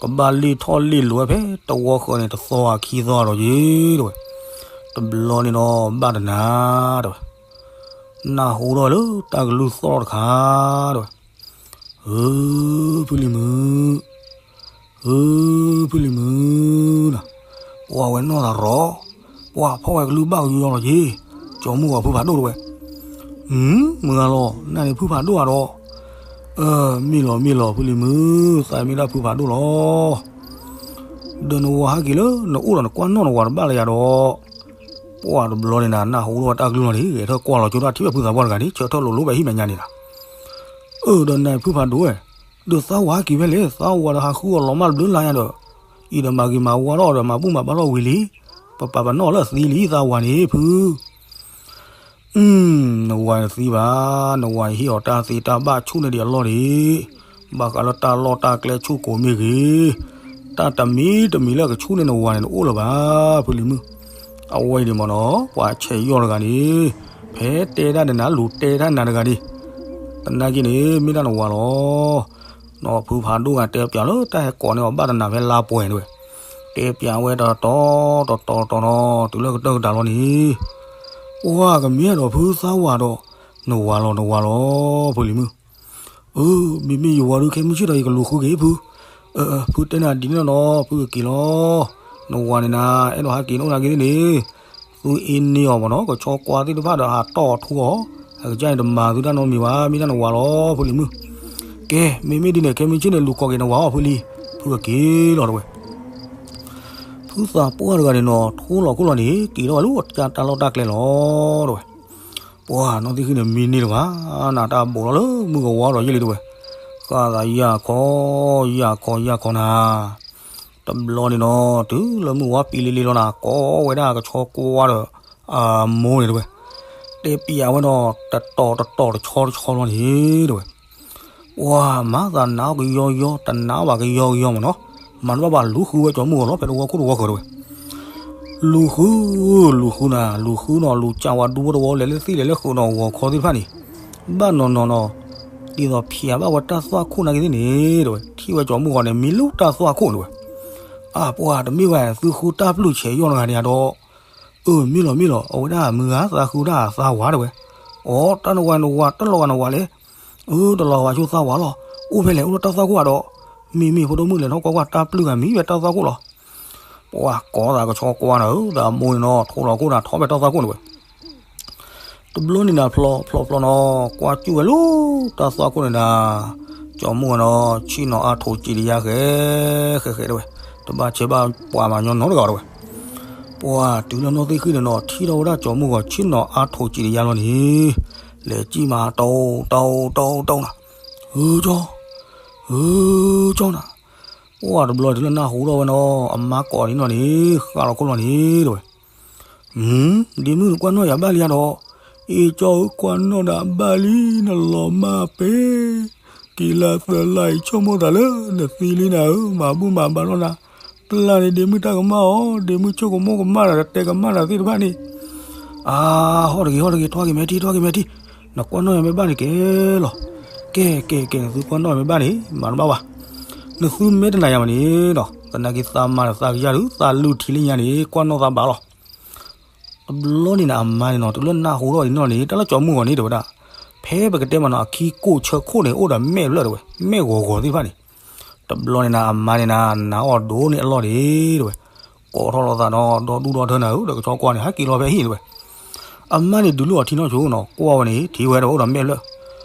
ကဘၣ်လ့ၢ်ထီၣ်လ့ၢ်လိၤဝဲဖဲတဝီဃၢၤန့ၣ် တသီခံသီဒီးယ့ၢ်တဲဝဲ. တဘျီန့ၣ်နီၤ ဘၣ်တနၤတဲဝဲ နၢ်ဟူထီၣ်လၢတၢ်ကလုၢ်သီၣ်တခါတဲဝဲ, ဧၢ ဖုလံၤမုၣ်, ဧၢ ဖုလံၤမုၣ်နၤ, ပှၤဝဲနီၢ်သးရီ, ပှၤဖီၣ်ဝဲကလုၢ်ဘၣ်ကယီလီၤက့ၤ, ကၠီၤမုၢ်ဂီၤဖုဖးဒိၣ်တဲဝဲ. မုၢ်ဂၤလီၤ နၤန့ၣ်ဖုဖးဒိၣ်ဧါဒီး, မ့ၢ်လီၤမ့ၢ်လီၤ ဖုလံၤမုၣ်, သးမ့ၢ်ဒၣ်ဖုဖးဒိၣ်လီၤ. ဒီးနဝၤဟဲက့ၤလၢနအိၣ်ဒီး နကွၢ်နီၣ်နဝၤတဘၣ်လၢယၤဒီး, ပှၢ်တဘျီန့ၣ်နၤ နၢ်ဟူထီၣ်ဝဲတၢ်ကလုၢ်လီၤန့ၣ်, ဂဲၤထၢၣ်ကွၢ်လီၤကၠိတၢ်ထံၣ်ဝဲဖုသးပှၢ်တဂၤန့ၣ် ဆၢထၢၣ်လိၤလိၤဖဲဟံၣ်မဲာ်ညါန့ၣ်လီၤ. အၢ ဒီးနၤဖုဖးဒိၣ်ဧၢ, ဒီးသးဝၤဟဲက့ၤဖဲလဲၣ်, သးဝၤဒီးဟးဃုအီၤလီၤမၢ်တဘျုးလါညါဒီး, အံၤဒီးမၤဂ့ၤမၤဝါထီၣ်ဒီး မၤဘူၣ်မၤဘါထီၣ်ဝံၤလံ, ပပာ်ပနီၣ်လၢအသံလံ သးဝၤန့ၣ်ဖု နဝၤတသံဘၣ်, နဝၤအံၤဟ့ၣ်အီၤတၢ်သ့တၢ်ဘၣ်ဆူၣ်န့ၢ်ဒံးအလီၢ်ဒံး, ဘၣ်ဃးလၢတၢ်လီၢ်တၢ်ကျဲဆူၣ်ကိးမ့ၢ်ဂ့ၤ, တၢ်တမံၤတမံၤလၢအကဆူၣ်န့ၢ်နဝၤန့ၣ် တအိၣ်လၢၤဘၣ် ဖုလံၤမုၣ်. အဝဲအံၤန့ၣ်မ့ၢ်နီၤ ပှၤဆဲးယီၢ်တဂၤန့ၣ်, ဖဲတဲဒၣ်နၤ လူၤတဲတၢ်နၤတဂၤဒံး, သနာ်က့န့ၣ် မ့ၢ်ဒၣ်နဝၤလီၤ. နီၤဖုဖးဒိၣ်ဂၤတဲပၠးလၢတၢ်ဟဲကိးန့ၢ်အီၤဘၣ်တနၤဖဲလါပှဲၤန့ၣ်တဝဲ, တဲပၠးဝဲတတီၤတတီၤတတီၤနီၤ တုၤလၢကတၢၢ်ကတၢၢ်လီၤန့ၣ်, ပှၤကမ့ၢ်ဒီးဖုသးဝၤဒီး, နဝၤလီၤနဝၤလီၤ ဖုလံၤမုၣ်. အၢ မ့မ့ၢ်ယဝၤဒုး ခဲမုၢ်ဆ့ၣ်ဒီးယကလူၤဃုက့ၤဖု, ဖုတဲနၤဒ်န့ၣ်လီၤနီၤ ဖုကက့ၤလီၤ. နဝၤန့ၣ်နၤ အဲၣ်ဒိးဟဲက့ၤနအိၣ်နာ်က့ၤသ့ၣ်န့ၣ်, သုအ့န့ၢ်အီၤမ့ၢ်နီၤ ကဆီကွၢ်သ့ၣ်တဖၣ်ဒီးဟးတီၢ်အီၤထူအီၤ, အကစၢ်န့ၣ်တမၤသုတၢ်နီတမံၤဘၣ် မ့ၢ်ဒၣ်နဝၤလီၤ ဖုလံၤမုၣ်. ကဲ မ့မ့ၢ်ဒ်န့ၣ် ခဲမုၢ်ဆ့ၣ်န့ၣ် လူၤကိးက့ၤနဝၤအီၤဖုလံၤ, ဖုကက့ၤလီၤတဝဲ. ဖုသးပှၢ်တဂၤန့ၣ်နီၤ ထိလီၤခိၣ်လီၤန့ၣ် က့ၤထီၣ်ဝဲလၢအကစၢ်တၢ်လီၢ်တၢ်ကျဲလီၤတဝဲ. ပှၤနီၢ်သံၣ်ဃံန့ၣ် မံန့ၢ်တဘၣ်, နတၢ်ဘိးလီၤလၢမုၢ်ကဝါဒီးယဲၢ်လံတဝဲ, ဃၣ်သးယၢ်ခီ, ယၢ်ခီယၢ်ခီနၤ. တဘျီန့ၣ်နီၤ တုၤလၢမုၢ်ဝါပံၤလံလံလီၤနၤ ကိးဝဲဒၣ်ကဆီကွၢ်ဒီး, အမိၢ်န့ၣ်တဝဲ, တဲပျးဝဲဒီး တတီၤတတီၤတဆီတဆီလီၤန့ၣ်တဝဲ. ပှၤမၤသးနးအီၣ်ကယီကယီ တနးအီၣ်ဘၣ်ကယီကယီမ့ၢ်နီၤ, မၤတဘၣ်ဘၣ် လူၤဃုဝဲကၠီမုၢ်ဂီၤလီၤ ဖဲတဝီခိၣ်တဝီဃၢၤတဝဲ. လူၤဃု, လူၤဃုနၤ, လူၤဃုနီၤ, လူၤကၢ်ဝဲဒူဝဲတဝီ လဲၤလၢသ့ၣ်လဲၤလၢဃုာ်နီၤ ဂီၤခီသ့ၣ်တဖၣ်န့ၣ်, ဘၣ်နီၤနီၤနီၤ, ဒ်သိးဖျးဘၣ်ဝဲတၢ်သွၣ်ခိၣ်နာ်က့ၤသ့ၣ်န့ၣ်တဝဲ, ထံၣ်ဝဲကၠီမုၢ်ဂီၤန့ၣ် မံလူၤတၢ်သွၣ်ခိၣ်န့ၣ်တဝဲ. အၢ ပှၤတမ့ၢ်ဘၣ် သုဃုတၢ်ပျုၢ်ဆဲးယီၢ်တဂၤန့ၣ်ဒီး, အၢ မ့ၢ်လီၤမ့ၢ်လီၤ အဝဲဒၣ်မုၢ်ဂၤသးဃုတၢ်သးဝၤတဝဲ. အိ တၢ်နဝၤနဝၤ တၢ်လီၤဂာ်နဝၤလဲၣ်. အၢ တလီၤဂာ်ဆိသးဝၤလီၤ. အိၣ်ဖဲလဲၣ် အိၣ်လၢတၢ်သွၣ်ခိၣ်ဧါဒီး, မ့ၢ်မ့ၢ်ဖိဒိၣ်မုၣ်လဲၤထီၣ်ကွၢ်ကွၢ် တၢ်ပျုၢ်ဂၤမံၤဖဲတၢ်သွၣ်ခိၣ်လီၤ. ပှၤကိးသးကဆီကွၢ်နၤဧၢ ဒီးအမိၢ်န့ၣ်နီၤ ထိလီၤခိၣ်နၤ ထီၣ်ဖဲတၢ်သွၣ်ခိၣ်န့ၣ်ဝဲ. တဘျီန့ၣ်နၤ ဖျီဖျီဖျီနီၤ ကွၢ်ကူၣ်ဝဲလၢတၢ်သွၣ်ခိၣ်န့ၣ်နၤ, ကၠီမုၢ်ဂီၤနီၤ ဆ့ၣ်နီၤအါထိးစံးတယါဃဲ, ဃဲဃဲတဝဲ, တဘၣ်ဆဲးဘၣ်ပှၤမၤညီနီတဂၤတဝဲ. ပှၤတုၤလၢနီၢ်သ့ၣ်ဃံန့ၣ်နီၤ ထံၣ်ထီၣ်ဝဲဒၣ်ကၠီမုၢ်ဂီၤဆ့ၣ်နီၤအါထိးစံးတယါလီၤန့ၣ်, လဲၤစံၣ်မး တိတိတိတိနၤ, ဧၢကၠီ, ဧၢကၠီနၤ. ပှၤတဘျီတုၤလၢနၢ်ဟူထီၣ်ဝဲနီၤ အမါကိးန့ၣ်နီၤန့ၣ် ဃၣ်လီၤခိၣ်လီၤန့ၣ်တဝဲ. ဒ့မုၣ်နကွၢ်နီၣ်ယၤဘၣ်လံဧါဒီး, အ့ၣ်ကၠီဧၢ ကွၢ်နီၣ်နၤဘၣ်လံ နလီၤမၢ်ပဲ, က့ၤလၢသၢလါအံၤ ဆိကမိၣ်သးလၢနသံလံနၤဧၢ မၤဘူၣ်မၤဘါထီၣ်နၤ, ပျၢ်န့ၣ် ဒ့မုၣ်တၢ်ကမၣ်အီၤ ဒ့မုၣ်ဆိကမိၣ်ကမၣ်နၤ တတဲကမၣ်နၤသ့ၣ်တဖၣ်န့ၣ်, အါ ဟီၣ်တဂ့ၤ ဟီၣ်တဂ့ၤ ထီၣ်က့ၤမဲာ်ထံ ထီၣ်က့ၤမဲာ်ထံ, နကွၢ်နီၣ်ယၤမ့ၢ်ဘၣ်န့ၣ်ကဲလီၤ. ကဲ ကဲ ကဲ နသုကွၢ်နီၣ်ယၤမ့ၢ်ဘၣ်န့ၣ် မၤတဘၣ်ဘၣ်, နသုမ့ၢ်တနာ်ယၤဘၣ်န့ၣ်ဒီး သနာ်က့သးမါဒီးသးကယၢ်ဒုး သးလုၢ်ထံလၢညါန့ၣ် ကွၢ်နီၣ်သးဘၣ်လီၤ. တဘျီန့ၣ်နၤ အမါန့ၣ်နီၤ တုၤလၢနၢ်ဟူထီၣ်အံၤနီၣ်န့ၣ် တၢ်လၢကၠီမုၢ်ဂီၤန့ၣ်တဲဝဲဒၣ်, ဖဲပကတဲမးနီၤ အခံကိးဆၢခိၣ်န့ၣ် အိၣ်ဒီးမဲာ်ဖျၢၣ်တဲဝဲ မဲာ်ဂီၤဂီၤသ့ၣ်တဖၣ်န့ၣ်, တဘျီန့ၣ်နၤ အမါန့ၣ်နၤ နးအီၣ်ဒိၣ်န့ၢ်အလီၢ်ဒံးတဲဝဲ, ကိးထီၣ်လိာ်သးနီၤ ဒီဒူၣ်ဒီထၢနၤဧၢ ဒီးကဆီကွၢ်န့ၣ် ဟဲက့ၤလီၤဖဲဟံၣ်တဲဝဲ. အမါန့ၣ်ဒုးလုၢ်အီၤထံနီၣ်ဆိနီၤ ကွၢ်ဝဲန့ၣ် ထံၣ်ဝဲဒီးအိၣ်ဒီးမဲာ်ဖျၢၣ်,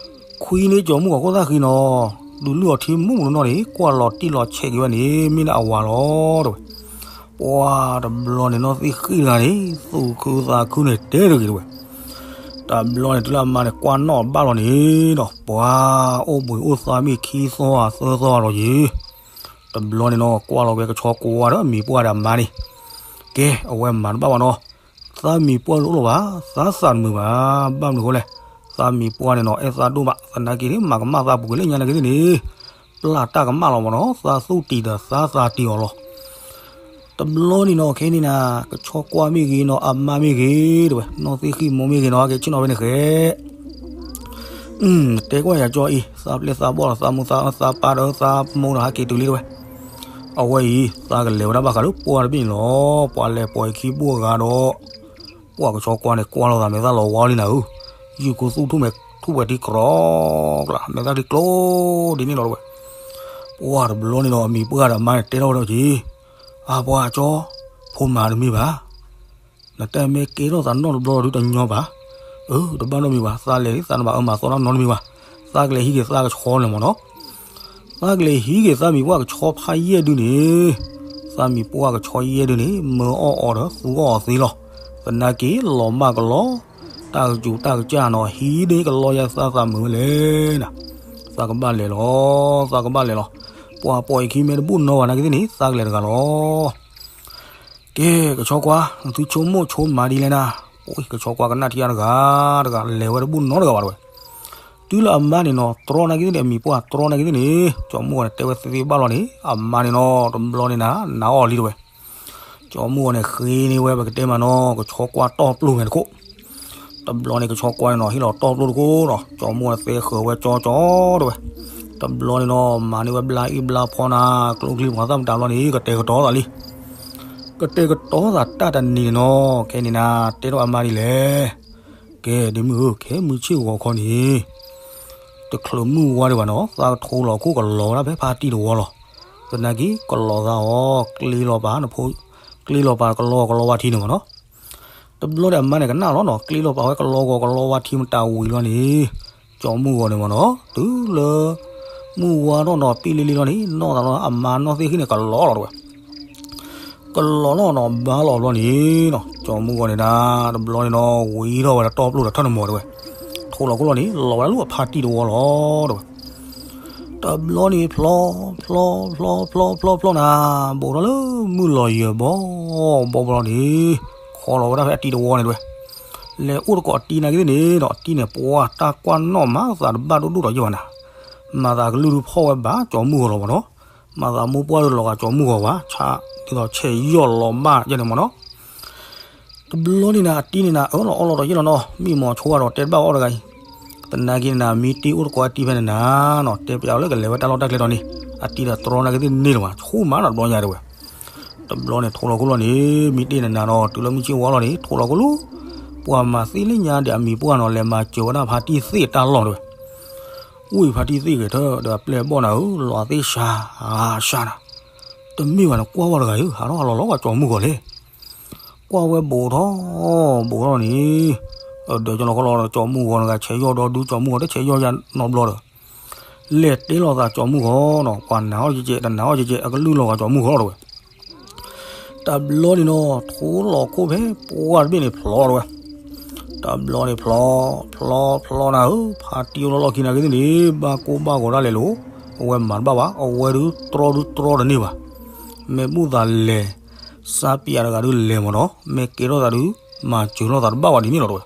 ခွံန့ၣ်ကၠီမုၢ်ဂီၤခိၣ်သၣ်ဃံနီၤ, ဒုးလုၢ်အီၤထံမုၢ်မုၢ်နီၢ်န့ၣ် ကွၢ်လီၤတံၢ်လီၤဆဲးက့ၤဝဲန့ၣ် မ့ၢ်ဒၣ်အဝၤလီၤတဲဝဲ. ပှၤတဘျီန့ၣ်နီၢ်သ့ၣ်ဃံတဂၤန့ၣ် သူၣ်ခုသးခုန့ၣ်တဲတဂ့ၤတဲဝဲ. တဘျီန့ၣ်တုၤလၢအမါန့ၣ် ကွၢ်နီၣ်ဘၣ်လီၤန့ၣ်ဒီး ပှၤအိၣ်ဘှံးအိၣ်သါမ့ၢ်ခံသီဧါသၢသီလီၤယံၤ, တဘျီန့ၣ်နီၤ ကွၢ်လီၤဝဲကဆီကိးဝါဒီး မံၤပှၢ်ဒီးအမါန့ၣ်, ကဲ အဝဲမၤတဘၣ်ဘၣ်နီၤ, သးမံၤပှၢ်တအိၣ်လၢၤဘၣ်, သးသးတမုာ်ဘၣ်, ဘၣ်မနုၤအဃိလဲၣ်, သးမံၤပှၢ်န့ၣ်နီၤ အဲၣ်သးဒိၣ်ဘၣ်, သနာ်က့န့ၣ် မၤကမၣ်သးပူၤကွံာ်လၢညါနာ်က့သ့ၣ်န့ၣ်, ပျၢ်တၢ်ကမၣ်လီၤမ့ၢ်နီၤ, သးသူၣ်တံၢ်ဒီးသးသးတံၢ်အီၤလီၤ. တဘျီန့ၣ်နီၤ ခဲန့ၣ်နၤ ကဆီကွၢ်မ့ၢ်ဂ့ၤနီၤ အမါမ့ၢ်ဂ့ၤ တဲဝဲ နီၢ်သ့ၣ်ဃံမိၢ်မ့ၢ်ဂ့ၤနီၤ ဟဲက့ၤဆ့ၣ်နီၤဖဲန့ၣ်ဃဲ, တဲကွၢ်ယၤကၠီအံၤ သးပျဲၢ်သးဘီၣ်ဒီးသးမုာ်သးပၢ်ဒီးသးမိၢ်ဒီးဟဲက့ၤတုၤလံတဲဝဲ, အဝဲအံၤ သးကလဲၤဝဲဒၣ်ဘၣ်ဃးလၢပှၢ်တဘ့ၣ်န့ၣ်လီၤ, ပှၤလဲၤပိာ်အခံဘိၣ်အဂၤဒီး ပှၤကဆီကွၢ်န့ၣ် ကွၢ်လိာ်သးမဲာ်သၣ်လီၤဝါလံနၤဧၢ, ယုၢ်ကိၢ်သူၣ်ထူၣ်မဲာ်ထူၣ်ဝဲထံကြီကျါ, မဲာ်သၣ်ထံကျိဒ်န့ၣ်လီၤတဲဝဲ, ပှၢ်တဘျီန့ၣ်ဒီး အမံၤပှၢ်ဒီးအမါန့ၣ် တဲထီၣ်ဝဲဒၣ်က့ၤ, အပှၤကၠီ, ဖိမၤတမ့ၢ်ဘၣ်, နတၢ်မ့ၢ်ကဲထီၣ်သးနီတဘျီဒီးတညီဘၣ်, အၢ တဘၣ်နီတမံၤဘၣ်, သးလဲၤလံသးနဘၣ်အၢမၤသီတၢ်နီတမံၤဘၣ်, သ သးကလဲၤဟံးက့ၤသးကဆီန့ၣ်မ့ၢ်နီၤ. သးကလဲၤဟံးက့ၤသးမံၤပှၢ်ကဆီဖးယဲၢ်ဒုန့ၣ်, သးမံၤပှၢ်ကဆီယဲၢ်ဒုန့ၣ် မၢအီၣ်အီၤဒီးသူအီၣ်အီၤသ့လီၤ. သနာ်က့လီၤမၢ်ကလီၤ, တၢ်ကစူၤတၢ်ကစၢ်နီၤ ဟံးန့ၢ်ကလီယါသးသးမုာ်ဝဲလဲၣ်နၤ. သးကဘၣ်လဲၤလီၤ, သးကဘၣ်လဲၤလီၤ. ပှၤပိာ်အခံမ့ၢ်တဘူၣ်နီၤဘၣ်နာ်က့သ့ၣ်န့ၣ် သးကလဲၤတဂၤလီၤ. ကဲ, ကဆီကွၢ်, နသုဆိကမိၣ်ဆိမၤဒ်လဲၣ်နၤ. ပှၤကဆီကွၢ်ကနၣ်ထံအါတဂၤ, တဂၤလဲၤဝဲတဘူၣ်နီတဂၤဘၣ်တဝဲ. တုၤလၢအမါန့ၣ်နီၤ တြီနာ်က့သ့ၣ်န့ၣ် အမံၤပှၢ်တြီနာ်က့သ့ၣ်န့ၣ် ကၠီမုၢ်ဂီၤန့ၣ် တဲဝဲသ့သ့ဘၣ်လီၤန့ၣ် အမါန့ၣ်နီၤ တဘျီန့ၣ်နၤ နာ်အီၤလံတဝဲ. ကၠီမုၢ်ဂီၤန့ၣ် ဃ့န့ၢ်ဝဲပကတဲမးနီၤ ကဆီကွၢ်တီၢ်ပျိၢ်မဲာ်တခိၣ်. တဘျီန့ၣ် ကဆီကွၢ်န့ၣ်နီၤ ဟ့ၣ်လီၤတီၢ်ပျိၢ်တခိၣ်နီၤ ကၠီမုၢ်ဂီၤန့ၣ် သဲဃုာ်ဝဲကၠီကၠီတဝဲ. တဘျီန့ၣ်နီၤ မၤန့ၢ်ဝဲဘျါအံၣ်ဘျါဖီနၤ ကျိချံမျိာ်သၣ်မတၤဘျီန့ၣ် ကတဲာ်ကတီၤသးလံ. ကတဲာ်ကတီၤသးတၢ်တနံၤန့ၣ်နီၤ ခဲန့ၣ်နၤ တဲထီၣ်အမါဒ်လဲၣ်. ကဲ ဒ့မုၣ်ဧၢ ခဲမုၢ်ဆ့ၣ်ဂီၤခီန့ၣ် တချုးမုၢ်ဝါဒံးဘၣ်နီၤ သးကထိလီၤခိၣ်ကလီၤဝဲဒၣ်ဖဲဖါတံၢ်တဝီလီၤ. သနာ်က့ ကလီၤသးအီၤ ကျ့လီၤပာ်နဖိ, ကျ့လီၤပာ်ကလီကလီဝါထံန့ၣ်မ့ၢ်နီၤ. တဘျီဒီးအမါန့ၣ်ကနၣ်လီၤနီၤ ကျ့လီၤပာ်ဝဲကလီဂီၤကလီဝါထံမတၤဝံၤလီၤန့ၣ် ကၠီမုၢ်ဂီၤန့ၣ်မ့ၢ်နီၤ တုၤလၢ မုၢ်ဝါထီၣ်နီၤ ပံလံလံလီၤန့ၣ် နီၢ်သးလီၤ အမါနီၢ်သ့ၣ်ဃံန့ၣ် ကလီလီၤတဝဲ. ကလီလီၤနီၤ ဘါလီၤဘျီန့ၣ်နီၤ ကၠီမုၢ်ဂီၤန့ၣ်ဒၣ် တဘျီန့ၣ်နီၤ ဝံၤထီၣ်ဝဲဒၣ်တီၢ်ပျိၢ်ဒီးထၢၣ်နမီၤတဝဲ. ထိလီၤခိၣ်လီၤန့ၣ် လီၤဝဲဒၣ်လၢအဖါတံၢ်တဝီလီၤတဝဲ. တဘျီန့ၣ်ဖျီ ဖျီ ဖျီ ဖျီ ဖျီ ဖျီနၤ ဘူးထီၣ်လၢမုၢ်လီၤယၢၤဘီ ဘီဘီလီၤန့ၣ် ခီလီၤဝဲဒၣ်ဖဲအတံၤတဝီန့ၣ်တဝဲ. လဲၤအိၣ်တကိးအတံၤနာ်က့သ့ၣ်န့ၣ်ဒီး အတံၤန့ၣ် ပှၤတၢ်ကွၢ်နီၣ်မးသးတဘၣ်ဒိၣ်ဒိၣ်ဒီးယဲၢ်ဘၣ်နၤ. မၤသးကလုၢ်ဒုးဖီၣ်ဝဲဘၣ်ကၠီမုၢ်ဂီၤလီၤမ့ၢ်နီၤ. မၤသးမိၢ်ပှၢ်ဒုးလီၤဂာ်ကၠီမုၢ်ဂီၤဝဲ ဆါဒ်သိးဆဲးယီၢ်လီၤဘၣ်ယဲၢ်န့ၣ်မ့ၢ်နီၤ. တဘျီန့ၣ်နၤ အတံၤန့ၣ်နၤ အၢၣ်လီၤအီလီၤဒီးယဲၢ်လီၤနီၤ မံမီၤဆိဝဲဒီးတဲတဘၣ်အီၤတဂၤအံၤ. သနာ်က့န့ၣ်နၤ မ့ၢ်တ့ၢ်အိၣ်တကိးအတံၤဖဲန့ၣ်နၤနီၤ တဲပျးအီၤလၢကလဲၤဝဲတၢ်လီၢ်တၢ်ကျဲဒီးန့ၣ် အတံၤဒီးတြီနာ်က့သ့ၣ်န့ၣ်လီၤဘၣ် ဆိမးနီၤတဘျီညါတဝဲ. တဘျီန့ၣ်ထိလီၤခိၣ်လီၤန့ၣ် မ့ၢ်တ့ၢ်နၤနၤနီၤ တုၤလၢမုၢ်ဆ့ၣ်ဝါလီၤန့ၣ် ထိလီၤခိၣ်လီၤ. ပှၤမၤသ့လၢညါဒီးအမံၤပှၢ်နီၤ လဲၤမၤစၢၤဝဲဒၣ်ဖါတံၢ်သ့ၣ်တၢ်လီၢ်တဝဲ. ဝံၤဖါတံၢ်သ့ၣ်ဂဲၤထၢၣ်ဒီးအပျဲၢ်အဘီၣ်နၤဧၢ လီၤသ့ၣ်ရှါ ဂၤရှါနၤ. တမ့ၢ်ဘၣ်နကွၢ်ဝဲတဂၤဧၢ ဟးထီၣ်ဟးလီၤလီၤကွၢ်ကၠီမုၢ်ဂီၤလဲၣ်. ကွၢ်ဝဲဘူးထီၣ် ဘူးထီၣ်န့ၣ် ဒီးကၠီလီၤခီလီၤဒီးကၠီမုၢ်ဂီၤတဂၤ ဆဲးယီၢ်ဒီဒူ ကၠီမုၢ်ဂီၤတဆဲးယီၢ်ယါနီတဘျီဒီး လဲၤတဲလိာ်သးကၠီမုၢ်ဂီၤနီၤ ပှၤနာ်အီၣ်ကဲကဲ တနာ်အီၣ်ကဲကဲ အကလုၢ်လီၤဂာ်ကၠီမုၢ်ဂီၤတဝဲ. တဘျီန့ၣ်နီၤ ထိလီၤခိၣ်ဖဲပှၢ်တဘ့ၣ်န့ၣ်ဖျီတဝဲ. တဘျီန့ၣ်ဖျီ ဖျီ ဖျီနၤဧၢ ဖါတံၢ်အိၣ်လီၢ်လီၢ်ခံနာ်က့သ့ၣ်န့ၣ် ဘၣ်ကိၢ်ဘၣ်ဂီၤဒၣ်လဲာ်လီၤ. အဝဲမၤတဘၣ်ဘၣ် အဝဲဒုးတြီဒုးတြီတန့ၢ်ဘၣ်. မ့ၢ်ဘူၣ်သးလဲၤ စးပၠးတဂၤဒုးလဲၤမ့ၢ်နီၤ မ့ၢ်ကဲထီၣ်သးဒုး မၤစၢၤလိာ်သးတဘၣ်ဝဲဒ်န့ၣ်လီၤတဝဲ.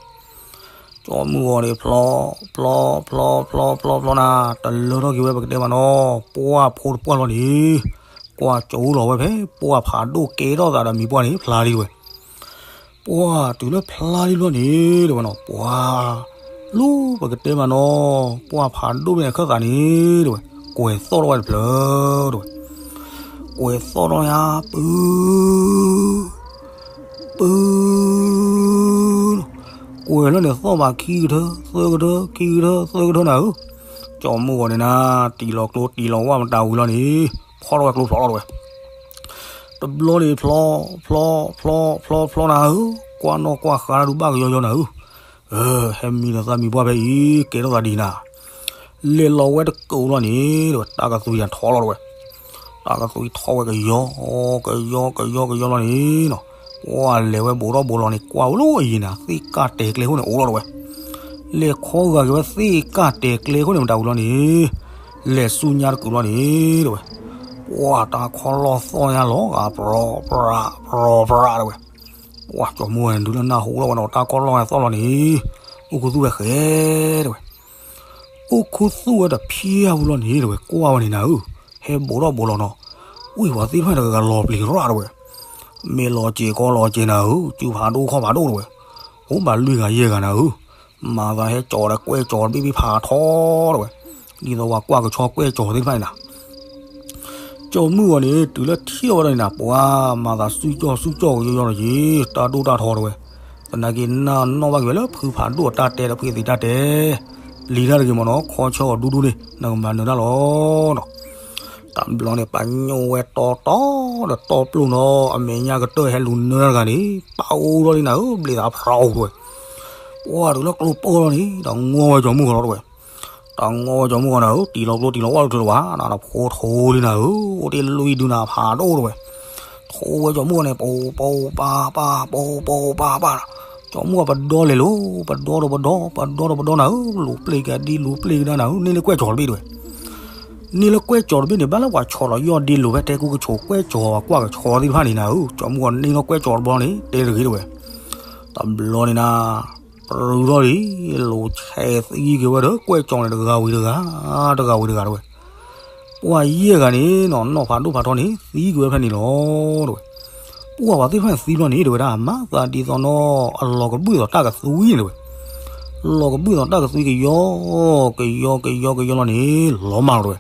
ကၠီမုၢ်ဂီၤန့ၣ်ဖျီ ဖျီ ဖျီ ဖျီ ဖျီ ဖျီနၤ တလၢထီၣ်က့ၤဝဲပကတဲမးနီၤ ပှၢ်ဖိတပှၢ်လီၤန့ၣ် ကွၢ်ကၠီလီၤဝဲဖဲ ပှၢ်ဖးဒိၣ်ကဲထီၣ်သးဒီးမံၤပှၢ်န့ၣ် ဖျါလံတဝဲ. ပှၢ်တုၤလၢဖျါလံဘျီန့ၣ် တဝဲနီၤ ပှၢ် လူၤပကတဲမးနီၤ ပှၢ်ဖးဒိၣ်မ့ၢ်အခၢၣ်သးန့ၣ် တဝဲ ကွဲၤသီၣ်ထီၣ်ဝဲတဖျၢၣ် တဝဲ ကွဲၤသီၣ်ထီၣ်ယါ ပု ပု ကွဲၤလၢန့ၣ်သီၣ်ဘၣ်ခံကထၢ သၢကထၢ ခံကထၢ သၢကထၢနၤဧၢ. ကၠီမုၢ်ဂီၤန့ၣ်နၤ တံၢ်လီၤကျိတံၢ်လီၤဝၣ်မတၤဝံၤလီၤန့ၣ် ဖီထီၣ်ဝဲကျိဖျိးလီၤတဝဲ. တဘျီန့ၣ်ဖျီ ဖျီ ဖျီ ဖျီ ဖျီနၤဧၢ ကွၢ်နီၣ်ကွၢ်ဃါဒုးဘၣ်ကယီယီနၤဧၢ. ဟဲမံဒီးသးမံၤပှၢ်ဖဲအံၤ ကဲထီၣ်သးဒ်နၤ လဲၤလီၤဝဲတကိးလီၤန့ၣ် တဝဲ တၢ်ကသွံထီလီၤတဝဲ. တၢ်ကသွံထီဝဲကယီ ကယီ ကယီ ကယီလီၤန့ၣ်နီၤ ပှၢ်လဲၤဝဲဘူးထီၣ်ဘူးလီၤန့ၣ် ကွၢ်ဝဲလၢအယံၤနၤ သ့ၣ်ကၢ်တဲာ်ကျဲခိၣ်န့ၣ်အိၣ်လီၤတဝဲ. လဲၤခီဂာ်က့ၤဝဲသ့ၣ်ကၢ်တဲာ်ကျဲခိၣ်န့ၣ်မတၤဝံၤလီၤန့ၣ် လဲၤဆူညါတကုာ်လီၤန့ၣ် တဝဲ. ပှၢ်တၢ်ခီလီၢ်သီၣ်ညါလီၤဂာ် ပြီၤ ပြီၤ ပြီၤ တဝဲ. ပှၢ်ကၠီမုၢ်ဝဲန့ၣ်ဒုးလၢနၢ်ဟူလီၤဝဲဒီးတၢ်ခီလီၢ်သီၣ်လီၤန့ၣ် အိၣ်ခူသူၣ်ဝဲဃဲ တဝဲ. အိၣ်ခူသူၣ်ဝဲတဖျၢၣ်ဝံၤလီၤန့ၣ် တဝဲ ကွၢ်ဝဲန့ၣ်နၤဧၢ ဟဲဘူးထီၣ်ဘူးလီၤနီၤ ဝံၢ်ပှၤသ့ၣ်တဖၣ်န့ၣ် ကဂၤလီၤပျံၤရၣ်တဝဲ. မ့ၢ်လီၤစဲးကီလီၤစဲးနၤဧၢ စုဖးဒိၣ်ခီၣ်ဖးဒိၣ်တဝဲ. အိၣ်ဘၣ်လွံၢ်ဂၤယဲၢ်ဂၤနၤဧၢ မၤသးဟဲကၠီၤဒီးကွဲၢ်ကၠီၤတဘ့ၣ်ဘ့ၣ်ဖးထီတဝဲ. ဒ်သိးပှၤကွၢ်ကဆီကွဲၢ်ကၠီၤသ့ၣ်တဖၣ်န့ၣ်နၤ ကၠီမုၢ်ဂီၤန့ၣ် တုၤလၢထံၣ်ဝဲဒၣ်န့ၣ်နၤ ပှၤမၤသးစုကၠီၣ်စုကၠီၣ်ကယီယီလီၤက့ၤ တၢ်ဒိၣ်တၢ်ထီတဝဲ. သနာ်က့နၢ်နီၣ်ဘၣ်က့ၤဝဲလၢဖုဖးဒိၣ်အတၢ်တဲဒီးဖုသံးတၢ်တဲ လံၤတၢ်တဂ့ၤမ့ၢ်နီၤ ခီဆၢအီၤဒူဒူန့ၣ် နကမၤနၢၤတၢ်လီၤနီၤ. တဘျီန့ၣ် ပှၤညိၣ်ဝဲတီတီဒီးတီပျိၢ်နီၤ အမဲာ်ညါကတၢၢ်ဟဲလူၤနၢၤတဂၤန့ၣ် ပၢ်အိၣ်ထီၣ်လံနၤဧၢ ဘျ့သးဖျိးဝဲ ပှၢ်တုၤလၢကျိပၢၢ်လီၤန့ၣ် ဒီးငီၢ်ဝဲကၠီမုၢ်ဂီၤလီၤတဝဲ. တၢ်ငီၢ်ဝဲကၠီမုၢ်ဂီၤနၤဧၢ, တံၢ်လီၤကျိတံၢ်လီၤဝၣ်တချုးလၢၤဘၣ်, နဖိထိလံနၤဧၢ, အိၣ်တ့ၢ်လွံၢ်ဒုနၤဖးဒိၣ်တဝဲ, ထိဝဲကၠီမုၢ်ဂီၤန့ၣ် ပိပိပၤပၤ ပိပိပၤပၤ, ကၠီမုၢ်ဂီၤပဒီလဲၤလိၤ, ပဒီဒီးပဒီ, ပဒီဒီးပဒီနၤဧၢ, လူၤပျ့ၤကဒံ လူၤပျ့ၤကဒါနၤဧၢ, န့ၢ်လၢကွဲၢ်ကၠီတဘ့ၣ်တဝဲ န့ၢ်လၢကွဲၢ်ကၠီတဘ့ၣ်န့ၣ် ဘၣ်လၢပှၤဆီၣ်လီၤယီၢ်ဒ့လိၤဖဲတဲကူကဆိးကွဲၢ်ကၠီ ပှၤကွၢ်ကဆီသ့ၣ်တဖၣ်န့ၣ်နၤဧၢ, ကၠီမုၢ်ဂီၤန့ၢ်လီၤကွဲၢ်ကၠီတဘျီန့ၣ် တဲတဂ့ၤတဝဲ, တဘျီန့ၣ်နၤ ပရူၤထီၣ်လံ, လူၤဆဲးသံက့ၤဝဲဒီးကွဲၢ်ကၠီန့ၣ် တဂၤဝံၤတဂၤ, တဂၤဝံၤတဂၤတဝဲ, ပှၤယဲၢ်ဂၤန့ၣ်နီၤ နီၢ်ဖးဒိၣ်ဖးထီန့ၣ် သံကွံာ်ဝဲဖဲန့ၣ်လီၤတဝဲ, ပှၤပှၤသ့ၣ်တဖၣ်န့ၣ်သံဘျီန့ၣ်တဝဲဒၣ် မၤသးဒ်သိးနီၤ အလီၤကဘုၣ်သိးတၢ်ကသွံန့ၣ်တဝဲ, လီၤကဘုၣ်သိးတၢ်ကသွံကယီ, ကယီကယီကယီလီၤန့ၣ် လီၤမၢ်လီၤတဝဲ,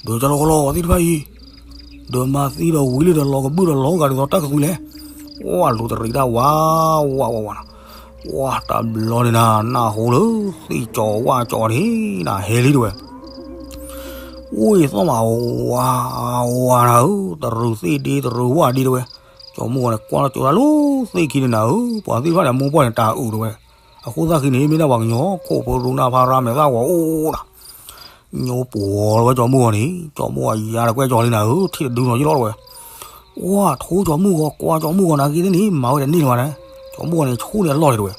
ဒီးကလီကလီသ့ၣ်တဖၣ်အံၤ ဒီးမၤသံဒီးဝံၤလံဒီးလီၤကဘုၣ်ဒီးလီၤဂာ်ဒ်သိးတၢ်ကသွံလဲၣ်, ပှၤလူၤတရံးတၢ်ဝးဝးဝးဝးနီၤ, ပှၤတဘျီန့ၣ်နၤ နၢ်ဟူလၢ သ့ၣ်ကၠီဝၣ်ကၠီန့ၣ် နၤဟဲလံတဝဲ အိၣ်သီၣ်မးဝးဝးနၤဧၢ, တရူးသ့ၣ်ဒ့တရူးဝၣ်ဒ့တဝဲ, ကၠီမုၢ်ဂီၤန့ၣ်ကွၢ်လီၤကၠိတၢ်လၢသ့ၣ်ခံန့ၣ်နၤဧၢ, ပှၤသ့ၣ်တဖၣ်န့ၣ် အမိၢ်ပှၢ်န့ၣ်တၢ်အုးတဝဲ, အဃိသတးခံန့ၣ် မ့ၢ်ဒၣ်ပှၤကညီခိၣ်ဖိရူနၢ်ဖးရါမဲာ်သၣ်ဂီၤအိၣ်နၤ, ညိပှီၤလီၤဝဲကၠီမုၢ်ဂီၤန့ၣ် ကၠီမုၢ်ဂီၤယါတကွဲၢ်ကၠီလံနၤဧၢ, ထံၣ်တဒုနီၤယလီၤတဝဲ, ပှၤထိကၠီမုၢ်ဂီၤ ကွၢ်ကၠီမုၢ်ဂီၤနၤက့သ့ၣ်န့ၣ် မၤဝဲတန့ၢ်လၢၤဘၣ်နၤ, ကၠီမုၢ်ဂီၤန့ၣ် ဆိၣ်န့ၢ်အလီၢ်လံတဝဲ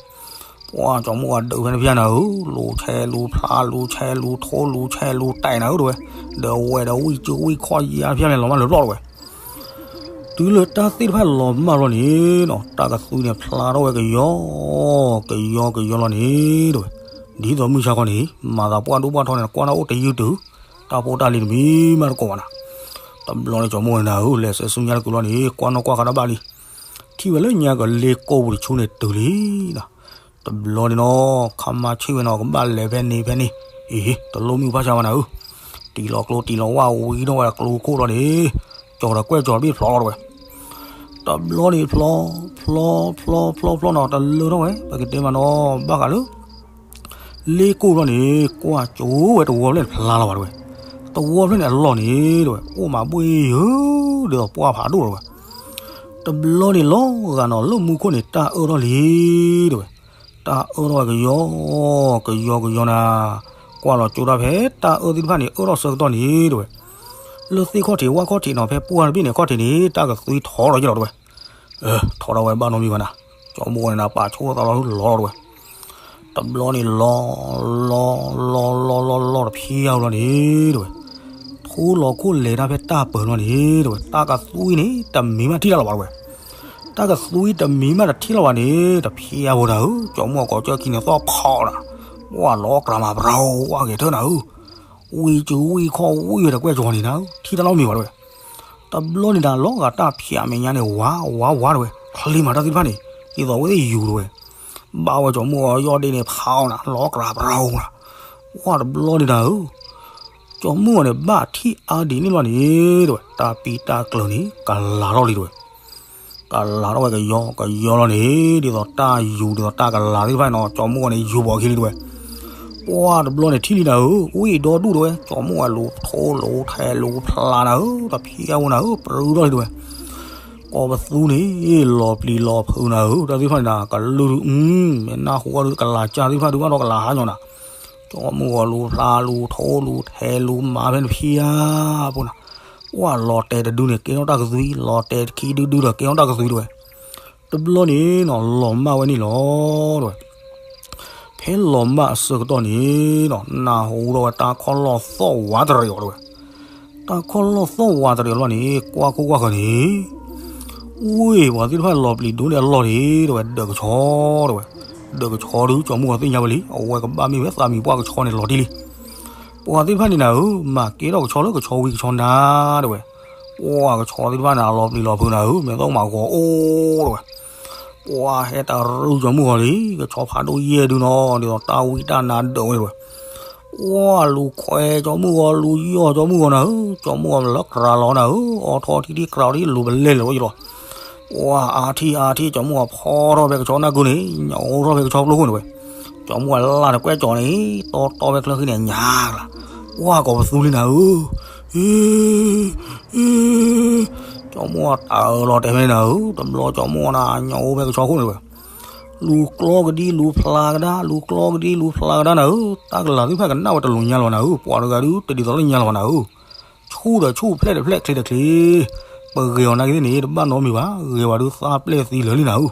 ပှၤကၠီမုၢ်ဂီၤဒုးဖဲန့ၣ်ဖျါနၤဧၢ, လူၤဆဲးလူၤဖျါ လူၤဆဲးလူၤထိ လူၤဆဲးလူၤတဲာ်နၤဧၢတဝဲ, ဒီးဝဲဒီးဝံၢ်စုဝံၢ်ခီၣ်ယါဖဲန့ၣ်လီၤမၢ်လၢပျီၢ်တဝဲ, တုၤလၢတၢ်သ့ၣ်တဖၣ်လီၤမၢ်လီၤန့ၣ်နီၤ တၢ်ကသွံန့ၣ်ဖျါထီၣ်ဝဲကယီ, ကယီကယီလီၤန့ၣ်တဝဲ, ဒ်သိးမုၢ်ဆါခီန့ၣ် မၤသးပှၢ်ဒိၣ်ပှၢ်ထီန့ၣ် ကွၢ်နၢ်အိၣ်တယုၢ်တုၤ, တၢ်ဖိတၢ်လံၤတမံၤမးတကိးဘၣ်နၤ, တဘျီန့ၣ်ကၠီမုၢ်ဂီၤနၤဧၢ လဲၤဆဲးဆူညါတကုၤလီၤန့ၣ် ကွၢ်နီၣ်ကွၢ်ဃာ်တၢ်ဘၣ်လံ ထံၣ်ဝဲလၢညါကလ့ကိပူၤတဆူန့ၣ်တုၤလံနီၤ, တဘျီန့ၣ်နီၤ ခါမါဆံၣ်ဝဲနီၤ ကဘၣ်လဲၤဖဲန့ၣ်ဖဲန့ၣ်, အံၤ တလိၣ်မုၢ်ဘၣ်ဆါဘၣ်နၤဧၢ, တံၢ်လီၤကျိတံၢ်လီၤဝၣ်ဝံၤထီၣ်ဝဲကျိခိၣ်လီၤန့ၣ်, ကၠီဒီးကွဲၢ်ကၠီတဘ့ၣ်ဖျီလီၤတဝဲ, တဘျီန့ၣ်ဖျီ, ဖျီ, ဖျီ, ဖျီ, ဖျီနီၤ တလၢထီၣ်ဝဲ ပကတဲမးနီၤ ဘၣ်ဃးလၢ လ့ကိၣ်ဘျီန့ၣ် ကွၢ်ကၠိဝဲတဝီဖျၢၣ်န့ၣ်ဖျါလီၤဘၣ်တဝဲ, တဝီဖျၢၣ်န့ၣ်အလီၢ်န့ၣ်တဝဲ အိၣ်မးဘှ့ၣ်ဧၢ, ဒ်သိးပှၢ်ဖးဒိၣ်လီၤတဝဲ, တဘျီန့ၣ်လီၤဂာ်နီၤ လၢမူခိၣ်န့ၣ် တၢ်အၢထီၣ်လံတဝဲ, တၢ်အၢထီၣ်ဝဲကယီ, ကယီကယီနၤ, ကွၢ်လီၤကၠိတၢ်ဖဲ တၢ်အၢသ့ၣ်တဖၣ်န့ၣ် အၢထီၣ်ဆၢကတီၢ်န့ၣ်တဝဲ, လၢသ့ၣ်ခီၣ်ထံးဝၣ်ခီၣ်ထံးနီၤ ဖဲပှၢ်တဘ့ၣ်န့ၣ်ခီၣ်ထံးန့ၣ် တၢ်ကသွံထီထီၣ်ယလီၤတဝဲ, ထီထီၣ်ဝဲဘၣ်နီတမံၤဘၣ်နၤ, ကၠီမုၢ်ဂီၤန့ၣ်နၤ ပာ်ဆိသးလီၤလီၤတဝဲ, တဘျီန့ၣ်လီၤ, လီၤ, လီၤ, လီၤ, လီၤ, လီၤတဖံးအါလီၤန့ၣ်တဝဲ, ထူလီၤခိၣ်လဲၤတၢ်ဖဲတၢ်ပၢၤလီၤန့ၣ်တဝဲ, တၢ်ကသွံန့ၣ် တမံၤမးထံၣ်တၢ်လီၤဘၣ်တဝဲ, တၢ်ကသွံတမံၤမးတထံၣ်လီၤဘၣ်န့ၣ် တဖံးအါဝဲဒၣ်ဧၢ, ကၠီမုၢ်ဂီၤကိးကၠၢခံန့ၣ် သီၣ်ဖီနၤ, ပှၢ်လီၤကြၤမး ပရၢဝါဂဲၤထၢၣ်နၤဧၢ, ဝံၢ်စုဝံၢ်ခီၣ်ဝံၢ်ဝဲဒီးကွဲၢ်ကၠီန့ၣ်နၤဧၢ, ထံၣ်တၢ်လီၤမံၤဘၣ်တဝဲ တဘျီန့ၣ်ဒၣ်လီၤဂာ်တၢ်ဖၠးမဲာ်ညါန့ၣ် ဝါဝါဝါတဝဲ, ချ့မးတၢ်သ့ၣ်တဖၣ်န့ၣ် ဒ်သိးဝဲသ့ၣ်ယူၤတဝဲ, ဘၣ်ဝဲကၠီမုၢ်ဂီၤယီၢ်ဒ့န့ၣ်ဖးအီနၤ လီၤကြၤပရၢနၤ, ဝါတဘျီန့ၣ်နၤဧၢ, ကၠီမုၢ်ဂီၤန့ၣ် ဘၣ်ထံၣ်အါဒံးန့ၣ်လီၤန့ၣ်တဝဲ တၢ်ပံတၢ်ကျၢၤန့ၣ် ကလၤထီၣ်လံတဝဲ ကလၤထီၣ်ဝဲကယီကယီလီၤန့ၣ် ဒ်သိးတၢ်ယူၤဒ်သိးတၢ်ကလၤသ့ၣ်တဖၣ်န့ၣ်နီၤ ကၠီမုၢ်ဂီၤန့ၣ် ယူၤဘီၣ်ခံလံတဝဲ, ပှၢ်တဘျီန့ၣ်ထံၣ်လံနၤဧၢ, ဝံၣ်ဒီဒူၣ်တဝဲ ကၠီမုၢ်ဂီၤလူၤထိလူၤထဲလူၤဖျါနၤဧၢ, တဖံးအါဝဲနၤဧၢ, ပရူၤထီၣ်လံတဝဲ, ကိးပသူန့ၣ် လီၤပျံၤလီၤဖုးနၤဧၢ, တၢ်သ့ၣ်တဖၣ်န့ၣ်နၤ ကလုၢ်ဒုး မ့ၢ်နၢ်ဟူအီၤဒုး ကလၤကၢ်သ့ၣ်တဖၣ်ဒုးဘၣ်ဒီးကလၤဟါညီနၤ, ကၠီမုၢ်ဂီၤလူၤဖျါလူၤထိလူၤထဲလူၤမၤဖဲနဖံးအါဖိနၤ, ပှၢ်လီၤတဲာ်တဒုန့ၣ် ကဲထီၣ်တၢ်ကသွံ, လီၤတဲာ်ခံဒုဒုဒီးကဲထီၣ်တၢ်ကသွံတဝဲ, တဘျီန့ၣ်နီၤ လီၤမၢ်ဝဲန့ၣ်လီၤတဝဲ, ဖဲလီၤမၢ်အဆၢကတီၢ်န့ၣ်နီၤ နၢ်ဟူထီၣ်ဝဲတၢ်ခီၣ်လီၢ်သီၣ်ဝးတရံးအီၤတဝဲ, တၢ်ခီၣ်လီၢ်သီၣ်ဝးတရံးအီၤလီၤန့ၣ် ကွၢ်ခိၣ်ကွၢ်ဃၢၤန့ၣ် ဝ့ၢ်ပှၤသ့ၣ်တဖၣ်လီၤပျံၤဒိၣ်န့ၢ်အလီၢ်န့ၣ်တဝဲ ဒၢးကဆီတဝဲ, ဒၢးကဆီဒုး ကၠီမုၢ်ဂီၤသ့ၣ်ညါဝဲလံ အဝဲကဘၣ်မ့ၢ်ဝဲသးမံၤပှၢ်ကဆီန့ၣ်လီၤတံၢ်လံ, ပှၤသ့ၣ်တဖၣ်န့ၣ်နၤဧၢ မၤကဲထီၣ်ကဆီလၢကဆီဝံၤကဆီနၤတဝဲ, ပှၤကဆီသ့ၣ်တဖၣ်န့ၣ် လီၤပျံၤလီၤဖုးနၤဧၢ မ့ၢ်သိၣ်မးဂီၤအိၣ်တဝဲ ပှၤဟဲတရူးကၠီမုၢ်ဂီၤလံ ကဆီဖးဒိၣ်ယဲၢ်ဒုနီၤ ဒ်သိးတၢ်ဝံတၢ်နါဒၢးဝဲတဝဲ, ပှၤလူၤခွဲးကၠီမုၢ်ဂီၤ လူၤယီၢ်ကၠီမုၢ်ဂီၤနၤဧၢ, ကၠီမုၢ်ဂီၤလၢကြၤလီၤနၤဧၢ, အီထီၣ်ထံထံၣ်ကြၤထံၣ်လူၤပလဲၤလၢၤဝဲယလီၤ, ပှၤအါထံၣ်အါထံၣ် ကၠီမုၢ်ဂီၤဖီထီၣ်ဖဲကဆီနၢ်ကုန့ၣ် ညိးထီၣ်ဖဲကဆီပျိခိၣ်န့ၣ်ဝဲ, ကၠီမုၢ်ဂီၤလၢ်တကွဲၢ်ကၠီန့ၣ် တီတီဖဲချၢဃံန့ၣ် ညါကလၤ, ပှၤကိးပသူလံနၤဧၢ ကၠီမုၢ်ဂီၤတၢ်အၢလီၤတဲာ်ဖဲန့ၣ်နၤဧၢ, တဘျီကၠီမုၢ်ဂီၤနၤ ညိးအိၣ်ဖဲကဆီခိၣ်န့ၣ်ဝဲ, လူၤကျီကဒံလူၤဖျးကဒါ, လူၤကျီကဒံလူၤဖျးကဒါနၤဧၢ, တၢ်ကလၤသ့ၣ်တဖၣ်ကနၣ်ဝဲတလိၤညါလီၤနၤဧၢ, ပှၤတဂၤဒုးတဒ်သိးလၢညါလီၤဘၣ်နၤဧၢ, ဆူၣ်ဒီးဆူၣ်ဖျဲၣ်ဒီးဖျဲၣ်ချ့ဒီးချ့, ပဂဲၤအီၤနာ်က့သ့ၣ်န့ၣ် တဘၣ်နီတမံၤဘၣ်, ဂဲၤဝဲဒုးသးပျဲၢ်သံလၢာ်လံနၤဧၢ.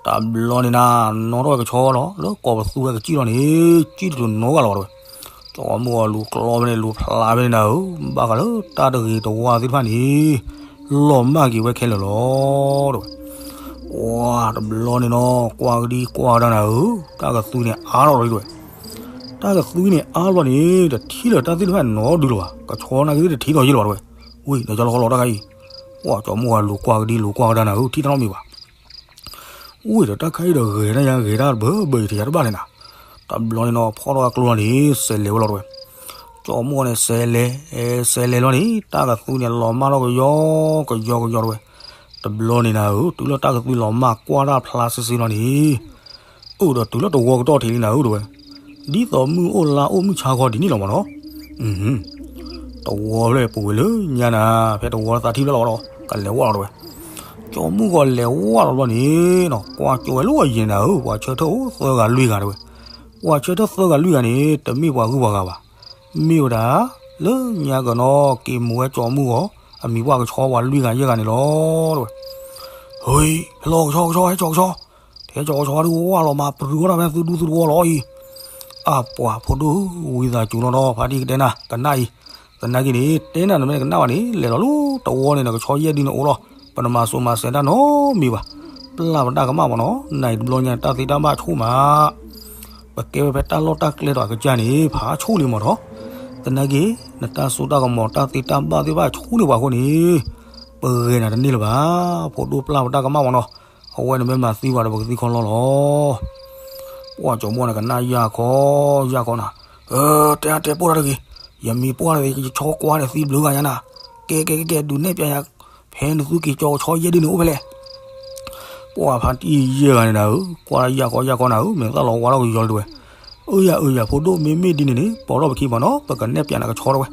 တဘျီန့ၣ်နၤ, နီၣ်ထီၣ်ဝဲကဆီလီၤ လၢကိးပသူဝဲကစံၣ်လီၤန့ၣ်, စံၣ်တတုၤနီတဂၤလီၤဘၣ်တဝဲ. ကၠီမုၣ်အီၤလူၤကျီဖဲန့ၣ် လူၤဖျးဖဲန့ၣ်နၤဧၢ, ဘၣ်ဃးလၢတၢ်တဂ့ၤတဝါသ့ၣ်တဖၣ်န့ၣ် လီၤမၢ်က့ၤဝဲခဲလၢာ်လီၤတဝဲ. ပှၤတဘျီန့ၣ်နီၤ ကွၢ်ကဒံကွၢ်ကဒါနၤဧၢ, တၢ်ကသွံန့ၣ်အါထီၣ်လီၤတဝဲ. တၢ်ကသွံန့ၣ်အါဘျီန့ၣ် တထံၣ်လၢၤတၢ်သ့ၣ်တဖၣ်နီတဒုလၢၤဘၣ်, ကဆီနာ်က့သ့ၣ်တထံၣ်ထီၣ်ယဲၢ်လၢၤဘၣ်တဝဲ. ဝံၤ ဒီးကၠီလီၤဃီလီၤတၢ်ခါအံၤ, ပှၤကၠီမုၣ်အီၤလူၤကွၢ်ကဒံလူၤကွၢ်ကဒါနၤဧၢ, ထံၣ်တၢ်နီတမံၤဘၣ်. ဝံၤဒီးတၢ်ခါအံၤဒီးဂဲၤတၢ်ယါ ဂဲၤတၢ်တဘၢဘၢအံၤ တယၤတဘၣ်လဲၣ်နၤ. တဘျီန့ၣ်နီၤ ဖီၣ်ထီၣ်အကျိလီၤန့ၣ် စဲးလဲၤဝဲလီၤတဝဲ. ကၠီမုၣ်အီၤန့ၣ် စဲးလဲၤ စဲးလဲၤလီၤန့ၣ် တၢ်ကသွံန့ၣ်လီၤမၢ်ထီၣ်ကယီကယီကယီတဝဲ. တဘျီန့ၣ်နၤဧၢ, တုၤလၢတၢ်ကသွံလီၤမၢ်ကွၢ်တၢ်ဖျါစ့စ့လီၤန့ၣ်, အိၣ်ဒီးတုၤလၢတဝီကတီၢ်ထံးလံနၤဧၢတဝဲ. ဒ်သိးမုၢ်အိၣ်လါအိၣ်မုၢ်ဆါခီဒ်န့ၣ်လီၤမးနီၤ. တဝီဖဲပူၤကွံာ်လၢညါနၤ, ဖဲတဝီသးထံၣ်ဖျၢၣ်လီၤဒီး ကလဲၤဝဲလီၤတဝဲ. ကၠီမုၣ်ဂီၤလဲၤဝဲလီၤတဘျီန့ၣ်နီၤ, ကွၢ်ကၠိဝဲလၢအယံၤနၤဧၢ, ပှၤဆၢထၢၣ်အိၣ်သၢဂၤလွံၢ်ဂၤတဝဲ. ပှၤဆၢထၢၣ်သၢဂၤလွံၢ်ဂၤန့ၣ် တမ့ၢ်ပှၤဂုၤပှၤဂၤဘၣ်. မ့ၢ်ဝဲဒၣ် လၢညါကနီၤ က့ၤမူၤဝဲကၠီမုၣ်ဂီၤ အမံၤပှၢ်ကဆီပှၤလွံၢ်ဂၤယဲၢ်ဂၤန့ၣ်လီၤတဝဲ. ဟ့, ဟဲလီၤကဆီ ကဆီ ဟဲကဆီကဆီ, ဟဲကဆီကဆီဒုးဝဲလီၤမး ပရုာ်ဝဲဒၣ်ဖဲသုဒူသုသဝီလီၤအံၤ. အပှၤဖိဒိၣ်ဧၢ, ဝံသးစူၤလီၤဒီး ဖါတံၢ်ကတဲနၤ ကနၣ်အံၤ, သနာ်က့န့ၣ် တဲနၤနမ့ၢ်တကနၣ်ဘၣ်န့ၣ် လဲၤလီၤလၢတဝီန့ၣ် နကဆီယဲၢ်ဒုန့ၣ်အိၣ်လီၤ, ပတမၤစိၤမၤစဲးတၢ်နီတမံၤဘၣ်. ပျၢ်ပတၢ်ကမၣ်မးနီၤ, နအံၤတဘျီညါတၢ်သ့တၢ်ဘၣ်ဆိၣ်မး ပကဲဝဲဖဲတၢ်လီၢ်တၢ်ကျဲဒီးအကစၢ်န့ၣ် ဖးဆိၣ်လံမးနီၤ. သနာ်က့ နတၢ်စိတၢ်ကမီၤတၢ်သ့တၢ်ဘၣ်သ့ၣ်တဖၣ်ဆိၣ်န့ၢ်ပှၤအဃိန့ၣ် ပဂဲၤနၤတန့ၢ်လၢၤဘၣ်. ဖိဒိၣ်ပျၢ်ပတၢ်ကမၣ်မးနီၤ, အဝဲန့ၣ်မ့ၢ်မၤသံပှၤဒီးပကသံခီလီလီၤ. ပှၤကၠီမုၣ်န့ၣ်ကနၣ်ယၢ်ခီ ယၢ်ခီနၤ, တဲအါတဲပိၢ်တၢ်တဂ့ၤ, ယမံၤပှၢ်န့ၣ် ယဆီကွၢ်န့ၣ်သံဘျုးဂၤညါနၤ, ကဲကဲကဲကဲ ဒုးနဲၣ်ပျးယၤ ဖဲနသုက့ၤကၠီကဆီယဲၢ်ဒုန့ၣ်အိၣ်ဖဲလဲၣ်. ပှၤဖါတံၢ်ယဲၢ်ဂၤန့ၣ်နၤဧၢ, ကွၢ်ယၢ်ခီယၢ်ခီနၤဧၢ, မဲာ်သၣ်လီၤဝါထီၣ်ကယီလံတဝဲ. အၢယၤအၢယၤ ဖိဒိၣ် မ့မ့ၢ်ဒ်န့ၣ်န့ၣ် ပိာ်ထီၣ်ပခံမးနီၤ, ပကနဲၣ်ပၠးနၤကဆီတဝဲ.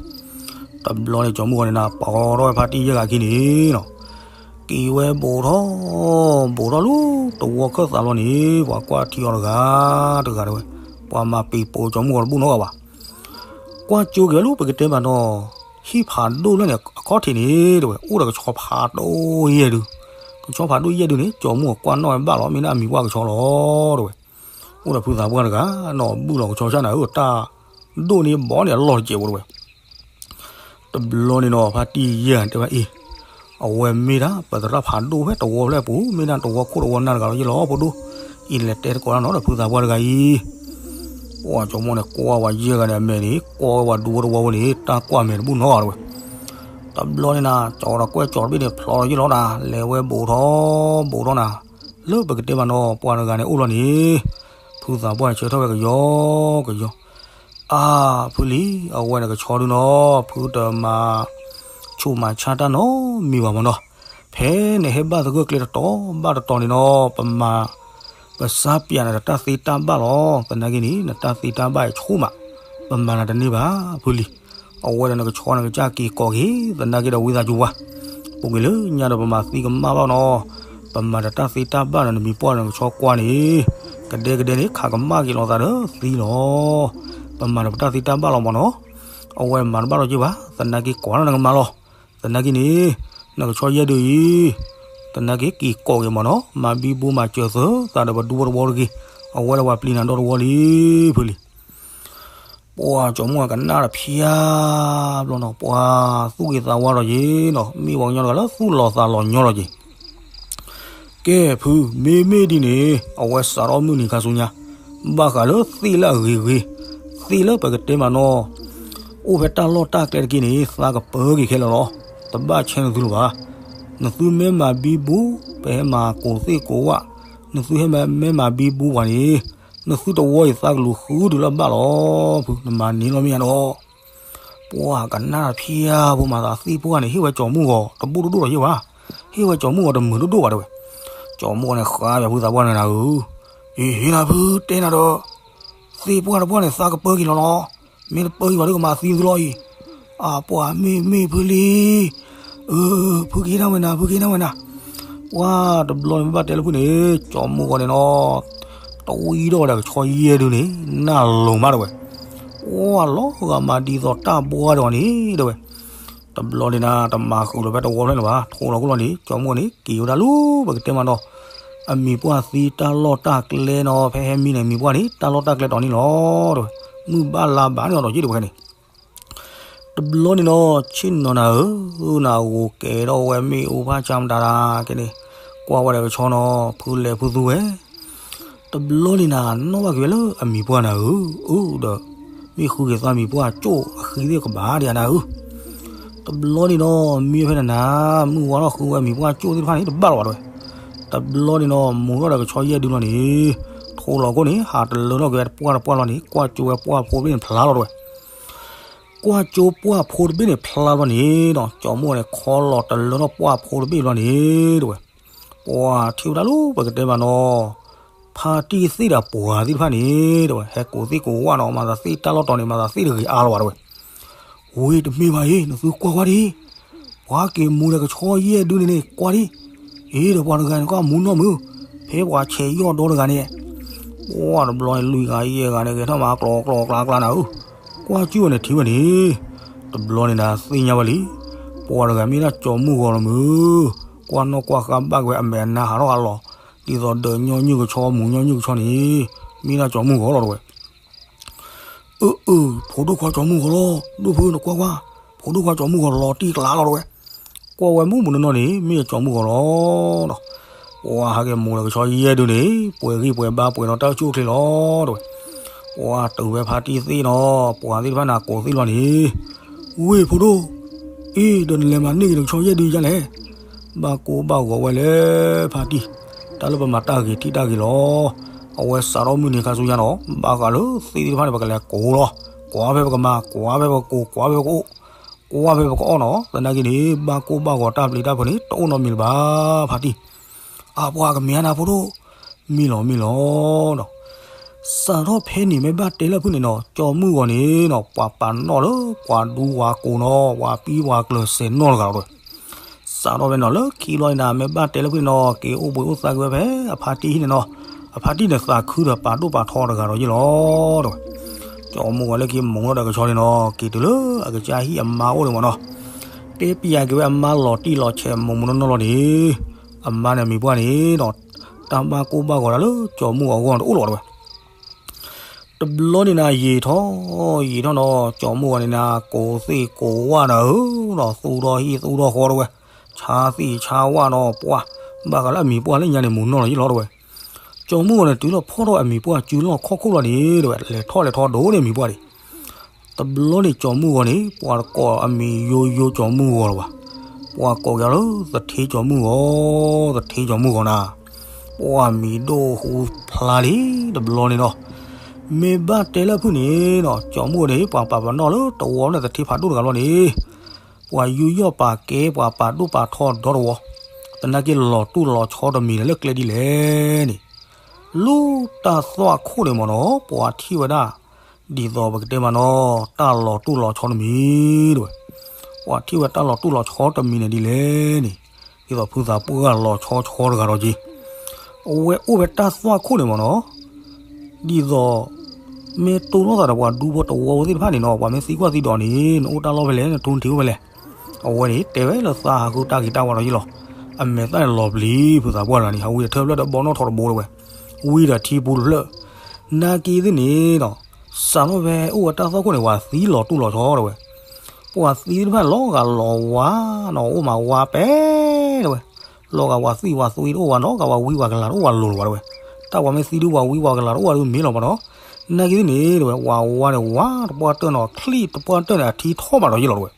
တဘျီန့ၣ် ကၠီမုၣ်ဂီၤန့ၣ်နၤ ပိာ်ထီၣ်ဝဲဖါတံၢ်ယဲၢ်ဂၤခံန့ၣ်နီၤ, က့ၤဝဲဘူးထီၣ် ဘူးထီၣ်လၢတဝီခၢၣ်သးလီၤန့ၣ် ပှၤကွၢ်ထံအီၤတဂၤတဂၤတဝဲ, ပှၤမၤပံၤပိာ်ကၠီမုၣ်ဂီၤတဘူၣ်နီတဂၤဘၣ်. ကွၢ်ကၠိက့ၤဝဲလၢပကတဲဘၣ်နီၤ, ဟံၣ်ဖးဒိၣ်လၢန့ၣ် အခီၣ်ထံးန့ၣ်တဝဲ အိၣ်ဒီးကဆီဖးဒိၣ်ယဲၢ်ဒု, ကဆီဖးဒိၣ်ယဲၢ်ဒုန့ၣ် ကၠီမုၣ်ဂီၤကွၢ်နီၣ်ဝဲဘၣ်လီၤ, မ့ၢ်ဒၣ်အမံၤပှၢ်ကဆီလီၤတဝဲ. အိၣ်ဒီးဖုသးပှၢ်တဂၤနီၤ, ဘုၣ်လီၤကဆီဆၣ်နၤဧၢ, တၢ်ဒိၣ်န့ၣ်ဘီန့ၣ်အလီၢ်တစဲးဖိတဝဲ. တဘျီန့ၣ်နီၤ ဖါတံၢ်ယဲၢ်တဲဝဲအံၤ, အဝဲမ့ၢ်ဒၣ်ပသရၣ်ဖးဒိၣ်ဖဲတဝီဖျၢၣ်ပူၤ, မ့ၢ်ဒၣ်တဝီခိၣ်တဝီနၢ်တဂၤလီၤယဲၢ်လီၤ ဖိဒိၣ်, အံၤလဲၤတဲသကိးတၢ်နီၤဒီးဖုသးပှၢ်တဂၤအံၤ. ပှၤကၠီမုၣ်န့ၣ် ကွၢ်ဝဲယဲၢ်ဂၤန့ၣ်အမဲာ်န့ၣ် ကွၢ်ဝဲပှၤဒူဖိတဝီဖိန့ၣ် တၢ်ကွၢ်မဲာ်တဘူၣ်နီတဂၤတဝဲ. တဘျီန့ၣ်နၤ ကၠီဒီးကွဲၢ်ကၠီတဘ့ၣ်န့ၣ် ဖျိးလီၤယဲၢ်လီၤနၤ, လဲၤဝဲဘူးထီၣ်ဘူးထီၣ်နၤ, လၢပကတဲဘၣ်နီၤ ပှၤတဂၤန့ၣ်အိၣ်လီၤန့ၣ်, ဖုသးပှၢ်ဆၢထၢၣ်ဝဲကယီကယီ အါ ဖုလံ, အဝဲန့ၣ်ကဆီဒုနီၤ ဖုတမၤဆူၣ်မၤဆါတၢ်နီတမံၤဘၣ်မးနီၤ, ဖဲနဟဲဘၣ်သဂၢၢ်ကျဲတတီၤဘၣ်တတီၤန့ၣ်နီၤ ပမၤ ပစၢ်ပၠးနၤဒီးတၢ်သ့တၢ်ဘၣ်လီၤ. သနာ်က့န့ၣ် နတၢ်သ့တၢ်ဘၣ်အံၤဆိၣ်မး, ပမၤနၤတန့ၢ်ဘၣ် ဖုလံ. အဝဲဒီးနကဆီန့ၣ်ကစၢ်က့ၤကိးက့ၤ သနာ်က့ဒီးဝံသးစူၤပှၤ, ပူၤကွံာ်လၢညါဒီးပမၤသံကမၣ်ဘၣ်နီၤ, ပမၤဒီးတၢ်သ့တၢ်ဘၣ်ဒီးနမံၤပှၢ်ဒီးနကဆီကွၢ်န့ၣ်, ကဒဲကဒဲန့ၣ် ခးကမၣ်က့ၤလိာ်သးဒီးသံလီၤ. ပမၤဒီးပတၢ်သ့တၢ်ဘၣ်လီၤမးနီၤ, အဝဲမၤတဘၣ်လီၤက့ၤဘၣ်, သနာ်က့ကွၢ်နၤနကမၤလီၤ. သနာ်က့န့ၣ် နကဆီယဲၢ်ဒုအံၤ, သနာ်က့က့ၤကိးက့ၤမးနီၤ, မၤဘံဘူမၤစၢၤသၢသးဒီးပဒူဖိတဝီတဂ့ၤ, အဝဲဒီးပှၤပျံၤနၤဒီတဝီလံ ဖုလံ. ပှၤကၠီမုၣ်ကနၣ်တဖျါဘျီနီၤ, ပှၤသူၣ်က့ၤသးဝါဒီးယ့နီၤ, မ့ၢ်ပှၤကညီတဂၤလၢသူၣ်လီၤသးလီၤညီလီၤက့ၤ ကဲဖု, မ့မ့ၢ်ဒ်န့ၣ် အဝဲစးထီၣ်မုၢ်နံၤခါဆူညါ, ဘၣ်ဃးလၢသ့ၣ်လၢအဂ့ၤဂ့ၤ, သ့ၣ်လၢပကတဲမးနီၤ, အိၣ်ဖဲတၢ်လီၢ်တၢ်ကျဲတက့ၢ်န့ၣ် သးကပၢက့ၤခဲလၢာ်လီၤ. တဘၣ်ဆဲးနသုလၢၤဘၣ်. နသုမ့ၢ်မၤဘံဘူ, ပဟဲမၤကိးသ့ၣ်ကိးဝၣ်, နသုဟဲမၤမၤဘံဘူပှၤန့ၣ်, နသုတဝီအံၤသးကလူၤဃုတုၤလၢအဘၣ်လီၤ. ဖု နမၤန့ၢ်လီၤမ့ၢ်ညါဒီး ပှၤကနၣ်ဖျါဖိမၤသးသ့ၣ်ပှၢ်န့ၣ် ဟ့ၣ်ဝဲကၠီမုၢ်ဂီၤ တဘိၣ်ဒိၣ်ဒိၣ်ဒီးယ့ၢ်ဘၣ်, ဟ့ၣ်ဝဲကၠီမုၢ်ဂီၤတမုာ်ဒိၣ်ဒိၣ်ဘၣ်တဲဝဲ. ကၠီမုၢ်ဂီၤန့ၣ် ဃါပၠးဖုသးပှၢ်န့ၣ်နၤဧၢ, အ့ ဟ့ၣ်နၤဖုတဲနၤဒီး, သ့ၣ်ပှၢ်တပှၢ်န့ၣ် သးကပၢက့ၤလီၤလီၤ, မ့ၢ်တပၢက့ၤဘၣ်ဒီးကမၤသံသုလီၤအံၤ, အပှၤမ့ၢ်မ့ၢ်ဖုလံ, အၢ ဖုကဟ့ၣ်နၤဝဲနၤ ဖုကဟ့ၣ်နၤဝဲနၤ ပှၤတဘျီန့ၣ် မ့ၢ်ဘၣ်တဲလၢဖုၣ်န့ၣ် ကၠီမုၢ်ဂီၤန့ၣ်နီၤ, တဝံဒီးဝဲဒၣ်ကဆီယဲၢ်ဒုန့ၣ် နၢ်လိၤမးတဲဝဲ, ပှၤလီၤဂာ်မၤဒ်သိးတၢ်ဘှါဒီးန့ၣ်တဲဝဲ, တဘျီန့ၣ်နၤ တမၤဃုာ်လီၤဖဲတဝီဖျၢၣ်လၢၤဘၣ်, ထိးလီၤခိၣ်လီၤန့ၣ် ကၠီမုၢ်ဂီၤန့ၣ် က့ၤဝဲဒၣ်လၢပကတဲမးနီၤ, အမံၤပှၢ်သံတၢ်လီၢ်တၢ်ကျဲနီၤ, ဖဲဟဲမံန့ၣ် မံၤပှၢ်န့ၣ် တၢ်လီၢ်တၢ်ကျဲတီၤန့ၣ်လီၤတဲဝဲ, မုၢ်ဘၣ်လါဘၣ်န့ၣ်အီၤဒီးက့ၤတဲဝဲန့ၣ် တဘျီန့ၣ်နီၤ ဆ့ၣ်နီၤနၤဧၢ, နဂိၤကဲၤထီၣ်ဝဲမ့ၣ်အူဖးဆါမတၤတၢ်က့န့ၣ်, ကွၢ်ဝဲဒၣ်ကဆီနီၤ ဖုလဲၤဖုသူဝဲ, တဘျီန့ၣ်နၤ နီၣ်ဘၣ်က့ၤဝဲလၢအမံၤပှၢ်နၤဧၢ, အၢဒီး မ့ၢ်ဃုက့ၤသးမံၤပှၢ်ကၠိၣ်အဃံသ့ၣ်ကဘၣ်ဒံးနၤဧၢ, တဘျီန့ၣ်နီၤ မံဖဲန့ၣ်နၤ မုၢ်ဝါထီၣ်ဃုဝဲမံၤပှၢ်ကၠိၣ်သ့ၣ်တဖၣ်န့ၣ် တဘၣ်လီၤဘၣ်တဲဝဲ, တဘျီန့ၣ်နီၤ မိၤထီၣ်ဒီးကဆီယဲၢ်ဒုလီၤန့ၣ်, ထိးလီၤခိၣ်န့ၣ် ဟးတလၢထီၣ်က့ၤဝဲတပှၢ်တပှၢ်လီၤန့ၣ် ကွၢ်ကၠိဝဲပှၢ်ဖိတဘ့ၣ်န့ၣ်ဖျါလီၤတဲဝဲ ကွၢ်ကၠိပှၢ်ဖိတဘ့ၣ်န့ၣ်ဖျါလီၤန့ၣ်နီၤ ကၠီမုၢ်ဂီၤန့ၣ် ခီလီၤတလၢထီၣ်ပှၢ်ဖိတဘ့ၣ်လီၤန့ၣ်တဲဝဲ, ပှၤထံၣ်ဝဲဒၣ်လၢပကတဲမးနီၤ, ဖါတံၢ်သ့ၣ်ဒီးပှၤသ့ၣ်တဖၣ်န့ၣ်တဲဝဲ ဟဲကိးသ့ၣ်ကိးဝၣ်နီၤ မၤသးသ့ၣ်တၢ်လီၢ်တီၤန့ၣ် မၤသးသ့ၣ်တဂ့ၤအါလီၤဘၣ်တဲဝဲ, ဝ့ၢ်တမ့ၢ်ဘၣ်အံၤ နသုကွၢ်ကွၢ်ဒံး, ပှၤက့ၤမူဒီးကဆီယဲၢ်ဒုန့ၣ်န့ၣ် ကွၢ်ဒံး, အ့ဒီးပှၤတဂၤန့ၣ်ကမူနီၢ်မုၢ်, ဖဲပှၤဆဲးယီၢ်ဒီတဂၤန့ၣ် ပှၤတဘျီန့ၣ် လွံၢ်ဂၤယဲၢ်ဂၤန့ၣ် ဂဲၤထီၣ်မၤကျီကျီကျါကျါနၤဧၢ, ကွၢ်ကၠိဝဲန့ၣ်ထံၣ်ဝဲန့ၣ်, တဘျီန့ၣ်နၤသ့ၣ်ညါဝဲလံ, ပှၤတဂၤမ့ၢ်ဒၣ်ကၠီမုၢ်ဂီၤလီၤမုၢ်, ကွၢ်နီၣ်ကွၢ်ဃါဘၣ်က့ၤဝဲအမဲာ်အနါဟးထီၣ်ဟးလီၤ, ဒ်သိးဒၢးညီနုၢ်ကဆီမူညီနုၢ်ကဆီန့ၣ်, မ့ၢ်ဒၣ်ကၠီမုၢ်ဂီၤလီၤတဲဝဲ အၢ အၢ ဖိဒိၣ်ခွါကၠီမုၢ်ဂီၤလီၤ, ဒိၣ်ဖုနကွၢ်ကွၢ်, ဖိဒိၣ်ခွါကၠီမုၢ်ဂီၤလီၤတံၢ်ကျါလီၤတဲဝဲ, ကွၢ်ဝဲမုၢ်မုၢ်နီၢ်နီၢ်န့ၣ် မ့ၢ်ကၠီမုၢ်ဂီၤလီၤဒီး, ပှၤဟးက့ၤမူဒီးကဆီယဲၢ်ဒုန့ၣ် ပှဲၤဂံၢ်ပှဲၤဘါပှဲၤဒီးတၢ်အိၣ်ဆူၣ်အိၣ်ချ့လီၤတဲဝဲ, ပှၤတုၤဝဲဖါတံၢ်သ့ၣ်နီၤ ပှၤသ့ၣ်တဖၣ်န့ၣ်ကိးသ့ၣ်လီၤန့ၣ်, ဝ့ၢ်ဖိဒိၣ်, အ့ ဒီးနလဲၤမၤန့ၢ်က့ၤဒီးကဆီယဲၢ်ဒုဒ်လဲၣ်, ဘၣ်ကိၢ်ဘၣ်ဂီၤဝဲလၢဖါတံၢ်, တၢ်လၢပမၤတၢ်ဂ့ၤထံၣ်တၢ်ဂ့ၤလီၤ, အဝဲစးထီၣ်မုၢ်နံၤခါဆူညါနီၤ ဘၣ်ဃးလၢသ့ၣ်သ့ၣ်တဖၣ်န့ၣ် ပကလဲၤကိးလီၤ, ကွၢ်ဖဲပကမၤ ကွၢ်ဖဲပကကိး ကွၢ်ဖဲပကအိၣ်, ကွၢ်ဖဲပကအီၣ်နီၤ, သနာ်က့န့ၣ် ဘၣ်ကိၢ်ဘၣ်ဂီၤတၢ်ပျံၤတၢ်ဖုးန့ၣ် တအိၣ်နီတမံၤလၢၤဘၣ်, ဖါတံၢ်, အပှၤကမ့ၢ်နၤဖိဒိၣ်, မ့ၢ်လီၤမ့ၢ်လီၤဒီး စးထီၣ်ဖဲန့ၣ်မ့ၢ်ဘၣ်တဲလၢဖုၣ်န့ၣ်နီၤ ကၠီမုၢ်ဂီၤန့ၣ်နီၤ ပှၤပာ်နီၣ်လၢပှၤဒူပှၤကိးနီၤ ပှၤပံပှၤကျၢၤစဲးနီၣ်တဂၤလီၤတဲဝဲ, စးထီၣ်ဖဲန့ၣ်နီၤ လၢခံဘျီန့ၣ်နၤ မ့ၢ်ဘၣ်တဲလၢဖုၣ်န့ၣ်နီၤ က့ၤအိၣ်ဘှံးအိၣ်သါက့ၤဝဲဖဲအဖါတံၢ်ဟံၣ်န့ၣ်နီၤ, အဖါတံၢ်န့ၣ်သးခုဒီးပာ်ဒိၣ်ပာ်ထီတဂၤဒီးယ့ၢ်လီၤတဲဝဲ, ကၠီမုၢ်ဂီၤလၢခံမူၤထီၣ်ဒီးကဆီန့ၣ်နီၤ က့ၤတုၤလၢအကစၢ်ဟံၣ်အမါအိၣ်န့ၣ်မ့ၢ်နီၤ, တဲပျးက့ၤဝဲအမါလီၤတံၢ်လီၤဆဲးမူၤမူၤနီၢ်နီၢ်လီၤန့ၣ်, အမါန့ၣ်အမံၤပှၢ်န့ၣ်နီၤ တၢ်ဘၣ်ကိၢ်ဘၣ်ဂီၤတၢ်လၢကၠီမုၢ်ဂီၤအဂီၢ်န့ၣ်တအိၣ်လီၤတဲဝဲ တဘျီန့ၣ်နၤ ယံာ်ထီၣ်ယံာ်ထီၣ်နီၤ ကၠီမုၢ်ဂီၤန့ၣ်နၤ ကိးသ့ၣ်ကိးဝၣ်နၤဧၢနီၤ သူၣ်ထီၣ်ဟံၣ်သူၣ်ထီၣ်ဃီတဲဝဲ, ဆါသ့ၣ်ဆါဝၣ်နီၤ ပှၢ်, ဘၣ်ဃးလၢအမံၤပှၢ်လၢညါန့ၣ် မူၤနီၢ်လီၤယ့ၢ်လီၤတဲဝဲ, ကၠီမုၢ်ဂီၤန့ၣ် တုၤလီၤဖီၣ်ထီၣ်အမံၤပှၢ်စုလီၢ်ခီၣ်ခိၣ်လီၤန့ၣ်တဲဝဲ လဲၤထီၣ်လဲၤထီဒိၣ်န့ၢ်မံၤပှၢ်န့ၣ် တဘျီန့ၣ်ကၠီမုၢ်ဂီၤန့ၣ် ပှၤတကိးအမံၤယိယိကၠီမုၢ်ဂီၤလၢၤဘၣ်, ပှၤကိးက့ၤလၢသထ့ကၠီမုၢ်ဂီၤ, သထ့ကၠီမုၢ်ဂီၤနၤ, ပှၤမံၤဒိၣ်ဟူဖျါလံ, တဘျီန့ၣ်နီၤ, မ့ၢ်ဘၣ်တဲလၢဖုၣ်န့ၣ်နီၤ ကၠီမုၢ်ဂီၤန့ၣ် ပှၤပာ်ပနီၣ်လၢတဝီန့ၣ်သထ့ဖးဒိၣ်တဂၤလီၤန့ၣ်, ပှၤယူးယီၣ်ပာ်ကဲ ပှၤပာ်ဒိၣ်ပာ်ထီဒီတဝီ, သနာ်က့လီၤတိၢ်လီၤဆီတမံၤန့ၣ်လၢကျဲဒ်လဲၣ်န့ၣ် လၢတၢ်သွၣ်ခိၣ်န့ၣ်မ့ၢ်နီၤ ပှၤထံၣ်ဝဲဒၣ်, ဒ်သိးပကတဲမးနီၤ တၢ်လီၤတိၢ်လီၤဆီတမံၤတဲဝဲ, ပှၤထံၣ်ဝဲတၢ်လီၤတိၢ်လီၤဆီတမံၤန့ၣ်ဒ်လဲၣ်န့ၣ်, ဒ်သိးဖုသးပှၢ်လီၤဆီဆီတဂၤဒီးက့ၤ, အဝဲအိၣ်ဝဲတၢ်သွၣ်ခိၣ်န့ၣ်မ့ၢ်နီၤ, ဒ်သိး မ့ၢ်တိၢ်လိာ်သးဒီးပှၤဒူဖိတဝီဖိသ့ၣ်တဖၣ်န့ၣ်နီၤ ပှၤမ့ၢ်သံကွၢ်သံဒိးန့ၣ် နအိၣ်တၢ်လီၢ်ဖဲလဲၣ် နထူနထံးအိၣ်ဖဲလဲၣ်, အဝဲန့ၣ်တဲဝဲလၢသးဟးဃုတၢ်ဂ့ၤတၢ်ဝါဒီးယ့ၢ်လီၤ, အမဲာ်သၣ်န့ၣ်လီၤပျံၤ ဖုသးပှၢ်တဂၤန့ၣ် ဟးဝံဒီးထၢဖျၢၣ်ဒီးဘီနီၣ်ထီတဘိတဲဝဲ, ဝံဒီးထံပူတဖျၢၣ်, နာ်က့သ့ၣ်န့ၣ်နီၤ, စးထီၣ်ဖဲအိၣ်ဝဲတၢ်သွၣ်ခိၣ်န့ၣ် ပှၤသံလီၤတိၢ်လီၤဆီတဲဝဲ, ပှၤသံသ့ၣ်တဖၣ်န့ၣ် လီၤဂာ်လီၤဝါနီၤ အိၣ်မးဝါပဲတဲဝဲ, လီၤဂာ်ပှၤသွံၣ်ပှၤသွံၣ်တအိၣ်ဘၣ်နီၤ ဂာ်ပှၤဝံပှၤကလၤတအိၣ်ဘၣ်လိၤလီၤဘၣ်တဲဝဲ, တၢ်ပှၤမ့ၢ်သံဒုးပှၤဝံပှၤကလၤတအိၣ်ဘၣ်ဒုး မ့ၢ်လီၤမ့ၢ်နီၤ, နာ်က့သ့ၣ်န့ၣ်တဲဝဲ ဝါဝါန့ၣ် ဝါတပှၢ်တၢၢ်န့ၣ် ချံၣ်တပှၢ်တၢၢ်န့ၣ် အထံထီၣ်ဘၣ်ဒီးယ့ၢ်လီၤတဲဝဲ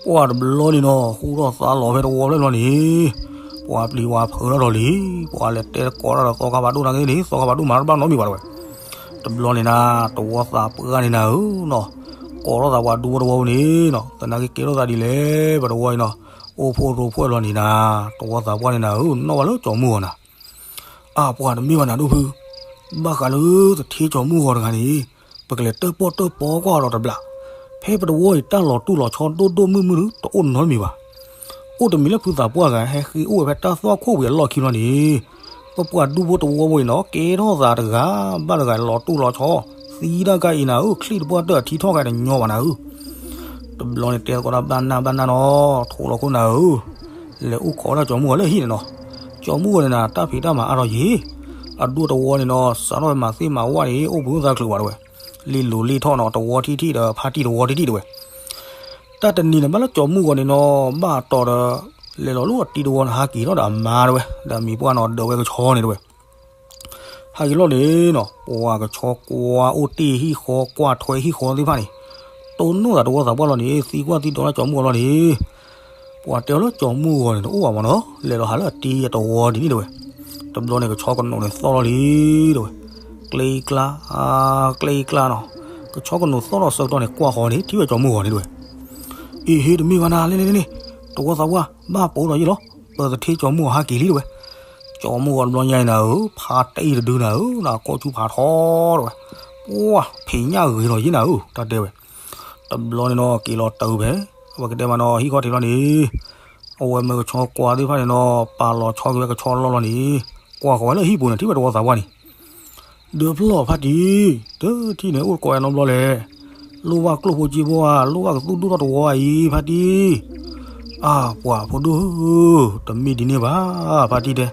ပှၤတဘျီန့ၣ်နီၤ ဟူထီၣ်သါလီၤဖဲတဝီဖျၢၣ်ဘျီန့ၣ်, ပှၤပျံၤပှၤဖုးထီၣ်ဒီးလံ, ပှၤလဲၤတဲကိးထီၣ်ဒီးသီခါဖးဒိၣ်နာ်က့သ့ၣ်န့ၣ် သီခါဖးဒိၣ်မၤတဘၣ်နီတမံၤဘၣ်တဲဝဲ, တဘျီန့ၣ်နၤ တဝီသးပှၢ်န့ၣ်နၤဧၢနီၤ, ကိးထီၣ်သးပှၤဒူဖိတဝီန့ၣ်နီၤ သနာ်က့ကဲထီၣ်သးဒ်လဲၣ် ပတဝီအံၤနီၤ, အိၣ်ဖှိၣ်ရိဖှိၣ်လီၤန့ၣ်နၤ, တဝီသးပှၢ်န့ၣ်နၤဧၢ နီၣ်ဝဲလၢကၠီမုၢ်ဂီၤနၤ အပှၤတမ့ၢ်ဘၣ်နၤဒိၣ်ဖု, ဘၣ်ဃးလၢသထ့ကၠီမုၢ်ဂီၤတဂၤန့ၣ်, ပကလဲၤတၢၣ်ပီၣ်တၢၣ်ပီကွၢ်ဒီးတဘျီ, ဖဲပတဝီအံၤတၢ်လီၤတိၢ်လီၤဆီဒိၣ်ဒိၣ်မုၢ်မုၢ်ဒုး တအိၣ်နီတမံၤဘၣ်. အိၣ်တမံၤလၢဖုသးပှၢ်တဂၤ ဟဲဃ့အိၣ်ဝဲဖဲတၢ်သွၣ်ခိၣ်ဝံၤအလီၢ်ခံလီၤန့ၣ်, ပပှၤဒူဖိတဝီဖိအံၤနီၤ ကဲထီၣ်သးတဂၤဘၣ်တဂၤ လီၤတူၢ်လီၤဆီ, သံတၢ်ကါအံၤနၤဧၢ, ချံၣ်တပှၢ်တၢၢ်ထံထီၣ်ကါတညီဘၣ်နၤဧၢ. တဘျီန့ၣ်တဲသကိးတၢ်ဘၣ်နၢ်ဘၣ်နၢ်နီၤ, ထိးလီၤခိၣ်နၤဧၢ, လဲၤအိၣ်ခိးဒၣ်ကၠီၤမုၢ်ဂီၤလၢဟံၣ်န့ၣ်နီၤ. ကၠီၤမုၢ်ဂီၤန့ၣ်နၤ တၢ်ဖံးတၢ်မၤအါထီၣ်ယ့ၤ, အဒူတဝီန့ၣ်နီၤ စးထီၣ်ဝဲမၤသ့ၣ်မၤဝၣ်န့ၣ် အိၣ်ဘှံးအိၣ်သါချုးဘၣ်တဝဲ, လ့လိၤလ့ထီၣ်နီၤ တဝီထံၣ်ထံၣ်ဒီး ဖါတံၢ်တဝီထံၣ်ထံၣ်တဝဲ. တၢ်တနံၤန့ၣ် ဘၣ်လၢကၠီၤမုၢ်ဂီၤန့ၣ်နီၤ ဘၣ်တီၤဒီး လဲၤလီၤလၢအတံၤတဝီန့ၣ် ဟးက့ၤထီၣ်ဒီးအမါတဝဲ, ဒီးအမံၤပှၢ်နီၤ ဒၢးဝဲကဆီန့ၣ်တဝဲ. ဟးက့ၤလီၤန့ၣ်နီၤ ပှၤကဆီကွၢ်အိၣ်တ့ၢ်ဟံၣ်ဃီ ကွၢ်ထွဲဟံၣ်ဃီသ့ၣ်တဖၣ်န့ၣ်, တိၢ်နီၣ်သးတဝီသးပှၢ်လီၤန့ၣ် သံကွၢ်သံဒိးလၢကၠီၤမုၢ်ဂီၤလီၤန့ၣ်. ပှၤတဲအီၤလၢကၠီၤမုၢ်ဂီၤန့ၣ် တအိၣ်ဘၣ်မးနီၤ, လဲၤလီၤဟးလၢအတံၤအတဝီဒ်န့ၣ်တဝဲ. တဘျီန့ၣ် ကဆီကနိးန့ၣ်သီၣ်လီၤလံတဝဲ, ကျဲအံၤကျါ, ကျဲအံၤကျါနီၤ, ကဆီကနိးသီၣ်ထီၣ်ဆၢကတီၢ်န့ၣ် ကွၢ်ဃီၤန့ၣ် ထံၣ်ဝဲကၠီၤမုၢ်ဂီၤန့ၣ်တဝဲ. အ့ဟ့ တမ့ၢ်ဘၣ်နၤ လ့လ့လ့လ့, တဝီသးပှၢ် ဘၣ်ပိာ်ဒီးယ့ၣ်လီၤ, ပသထ့ကၠီၤမုၢ်ဂီၤဟးက့ၤလံတဝဲ. ကၠီၤမုၢ်ဂီၤတဘျီညါအံၤနၤဧၢ, ဖးတအံၤတဒုနၤဧၢ, နကိၣ်ဆူဖးထီတဝဲ, ပှၢ် ဖံးညၣ်ဂ့ၤလီၤယ့ၣ်နၤဧၢ တၢ်တဲဝဲ. တဘျီန့ၣ်နီၤ က့ၤလီၤတၢ်ဖဲ အဝဲကတဲမးနီၤ ဟံၣ်ခီၣ်ထံးလီၤန့ၣ်, အဝဲမၢကဆီကွၢ်သ့ၣ်တဖၣ်န့ၣ်နီၤ ပာ်လီၤဆီက့ၤဝဲကဆီလီၢ်လီၤန့ၣ်, ကွၢ်ဃီၤဝဲလၢဟံၣ်ပူၤန့ၣ် ထံၣ်ဝဲတဝီသးပှၢ်န့ၣ် ဒုးဖျီၣ်ဖါတံၢ်, တထံၣ်န့ၣ် အိၣ်တကိးဝဲနီတဘျီလဲၣ်, လိၣ်ဘၣ်ကျိၣ်ဖိစ့ဖိဧါ, လိၣ်ဘၣ်ကသူၣ်ဒိၣ်ထီၣ်တဝီအံၤ ဖါတံၢ်. အါ ပှၤဖိဒိၣ်ဧၢ, တမ့ၢ်ဒ်န့ၣ်ဘၣ်, ဖါတံၢ်တဲ,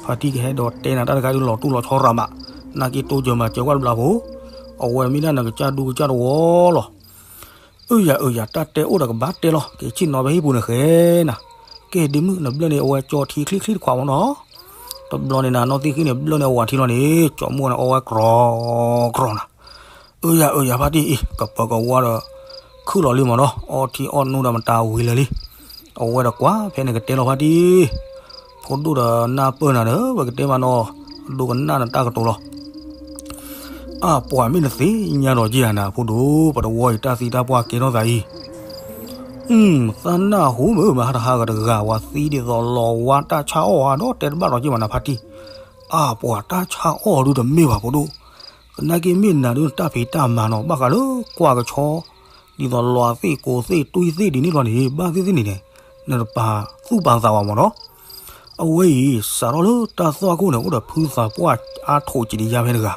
ဖါတံၢ်ကဟဲဒီးတဲနၤတၢ်တခါဒုးလီၤတူၢ်လီၤဆီရးမး, နာ်က့တိစၢၤမၤစၢၤကွၢ်တဘျီဖိ, အဝဲမ့ၢ်ဒၣ်နကစၢ်ဒူကစၢ်တဝီလီၤ. အၢယၤအၢယၤ တၢ်တဲအိၣ်ဒီးကဘၣ်တဲလီၤ, က့ၤဆ့ၣ်နီၤဖဲဟံၣ်ပူၤန့ၣ်ဃဲနၤ. ကဲဒ့မုၣ် နဘျၢၣ်န့ၣ် အဝဲကၠီထံချံချံတခွးမးနီၤ. တဘျီန့ၣ်နၤ နီၢ်သံၣ်ဃံန့ၣ် ဘျၢၣ်န့ၣ်အဝၤထံလီၤန့ၣ် ကၠီၤမုၢ်န့ၣ် အီဝဲကြီကြီနၤ. အၢယၤအၢယၤ ဖါတံၢ်အံၤ ကပၢၤကဝါဒီး ခုၣ်လီၤလံမးနီၤ, အီထံအီနိဒီးမတၤဝံၤလၢာ်လံ. အဝဲဒီးကွၢ်ဖဲန့ၣ်ကတဲလီၤဖါတံၢ်, ဖိဒိၣ်ဒီးနၢ်ပၢၢ်နၤဒီး ပကတဲမးနီၤ, အဒိကနၣ်နတၢ်ကတိၤလီၤ. အါ ပှၤမ့ၢ်နသ့ၣ်ညါဒီးယ့ၣ်ဧါနၤ ဖိဒိၣ်, ပတဝီအံၤတၢ်သံတၢ်ပှၢ်ကဲထီၣ်သးအံၤ, သးနၢ်ဟူမ့ၢ်မး ဟါတဟါဂၤတဂၤ ဝၤသံဒ်သိးလီၤဝါ တၢ်ဆါအီၣ်ဧါဒီးတဲတဘၣ်ဒီးယ့ၣ်မးနၤ ဖါတံၢ်. အါ ပှၤတၢ်ဆါအီၣ်ဒုးတမ့ၢ်ဘၣ် ဖိဒိၣ်, သနာ်က့မ့ၢ်နၤဒုးနတၢ်ဖံးတၢ်မၤနီၤ ဘၣ်ဃးလၢကွၢ်ကဆီ ဒ်သိးလီၤသ့ၣ်ကိးသ့ၣ်တွံၢ်သ့ၣ်ဒ်န့ၣ်လီၤန့ၣ် ဘၣ်သ့ၣ်သ့ၣ်န့ၣ်န့ၣ် နတပာ်သူၣ်ပာ်သးဘၣ်မးနီၤ. အဝဲအံၤ စးထီၣ်လၢတၢ်သွၣ်ခိၣ်န့ၣ် အိၣ်ဒီးဖုသးပှၢ်အါထိးကံးဒယါဖဲတဂၤ,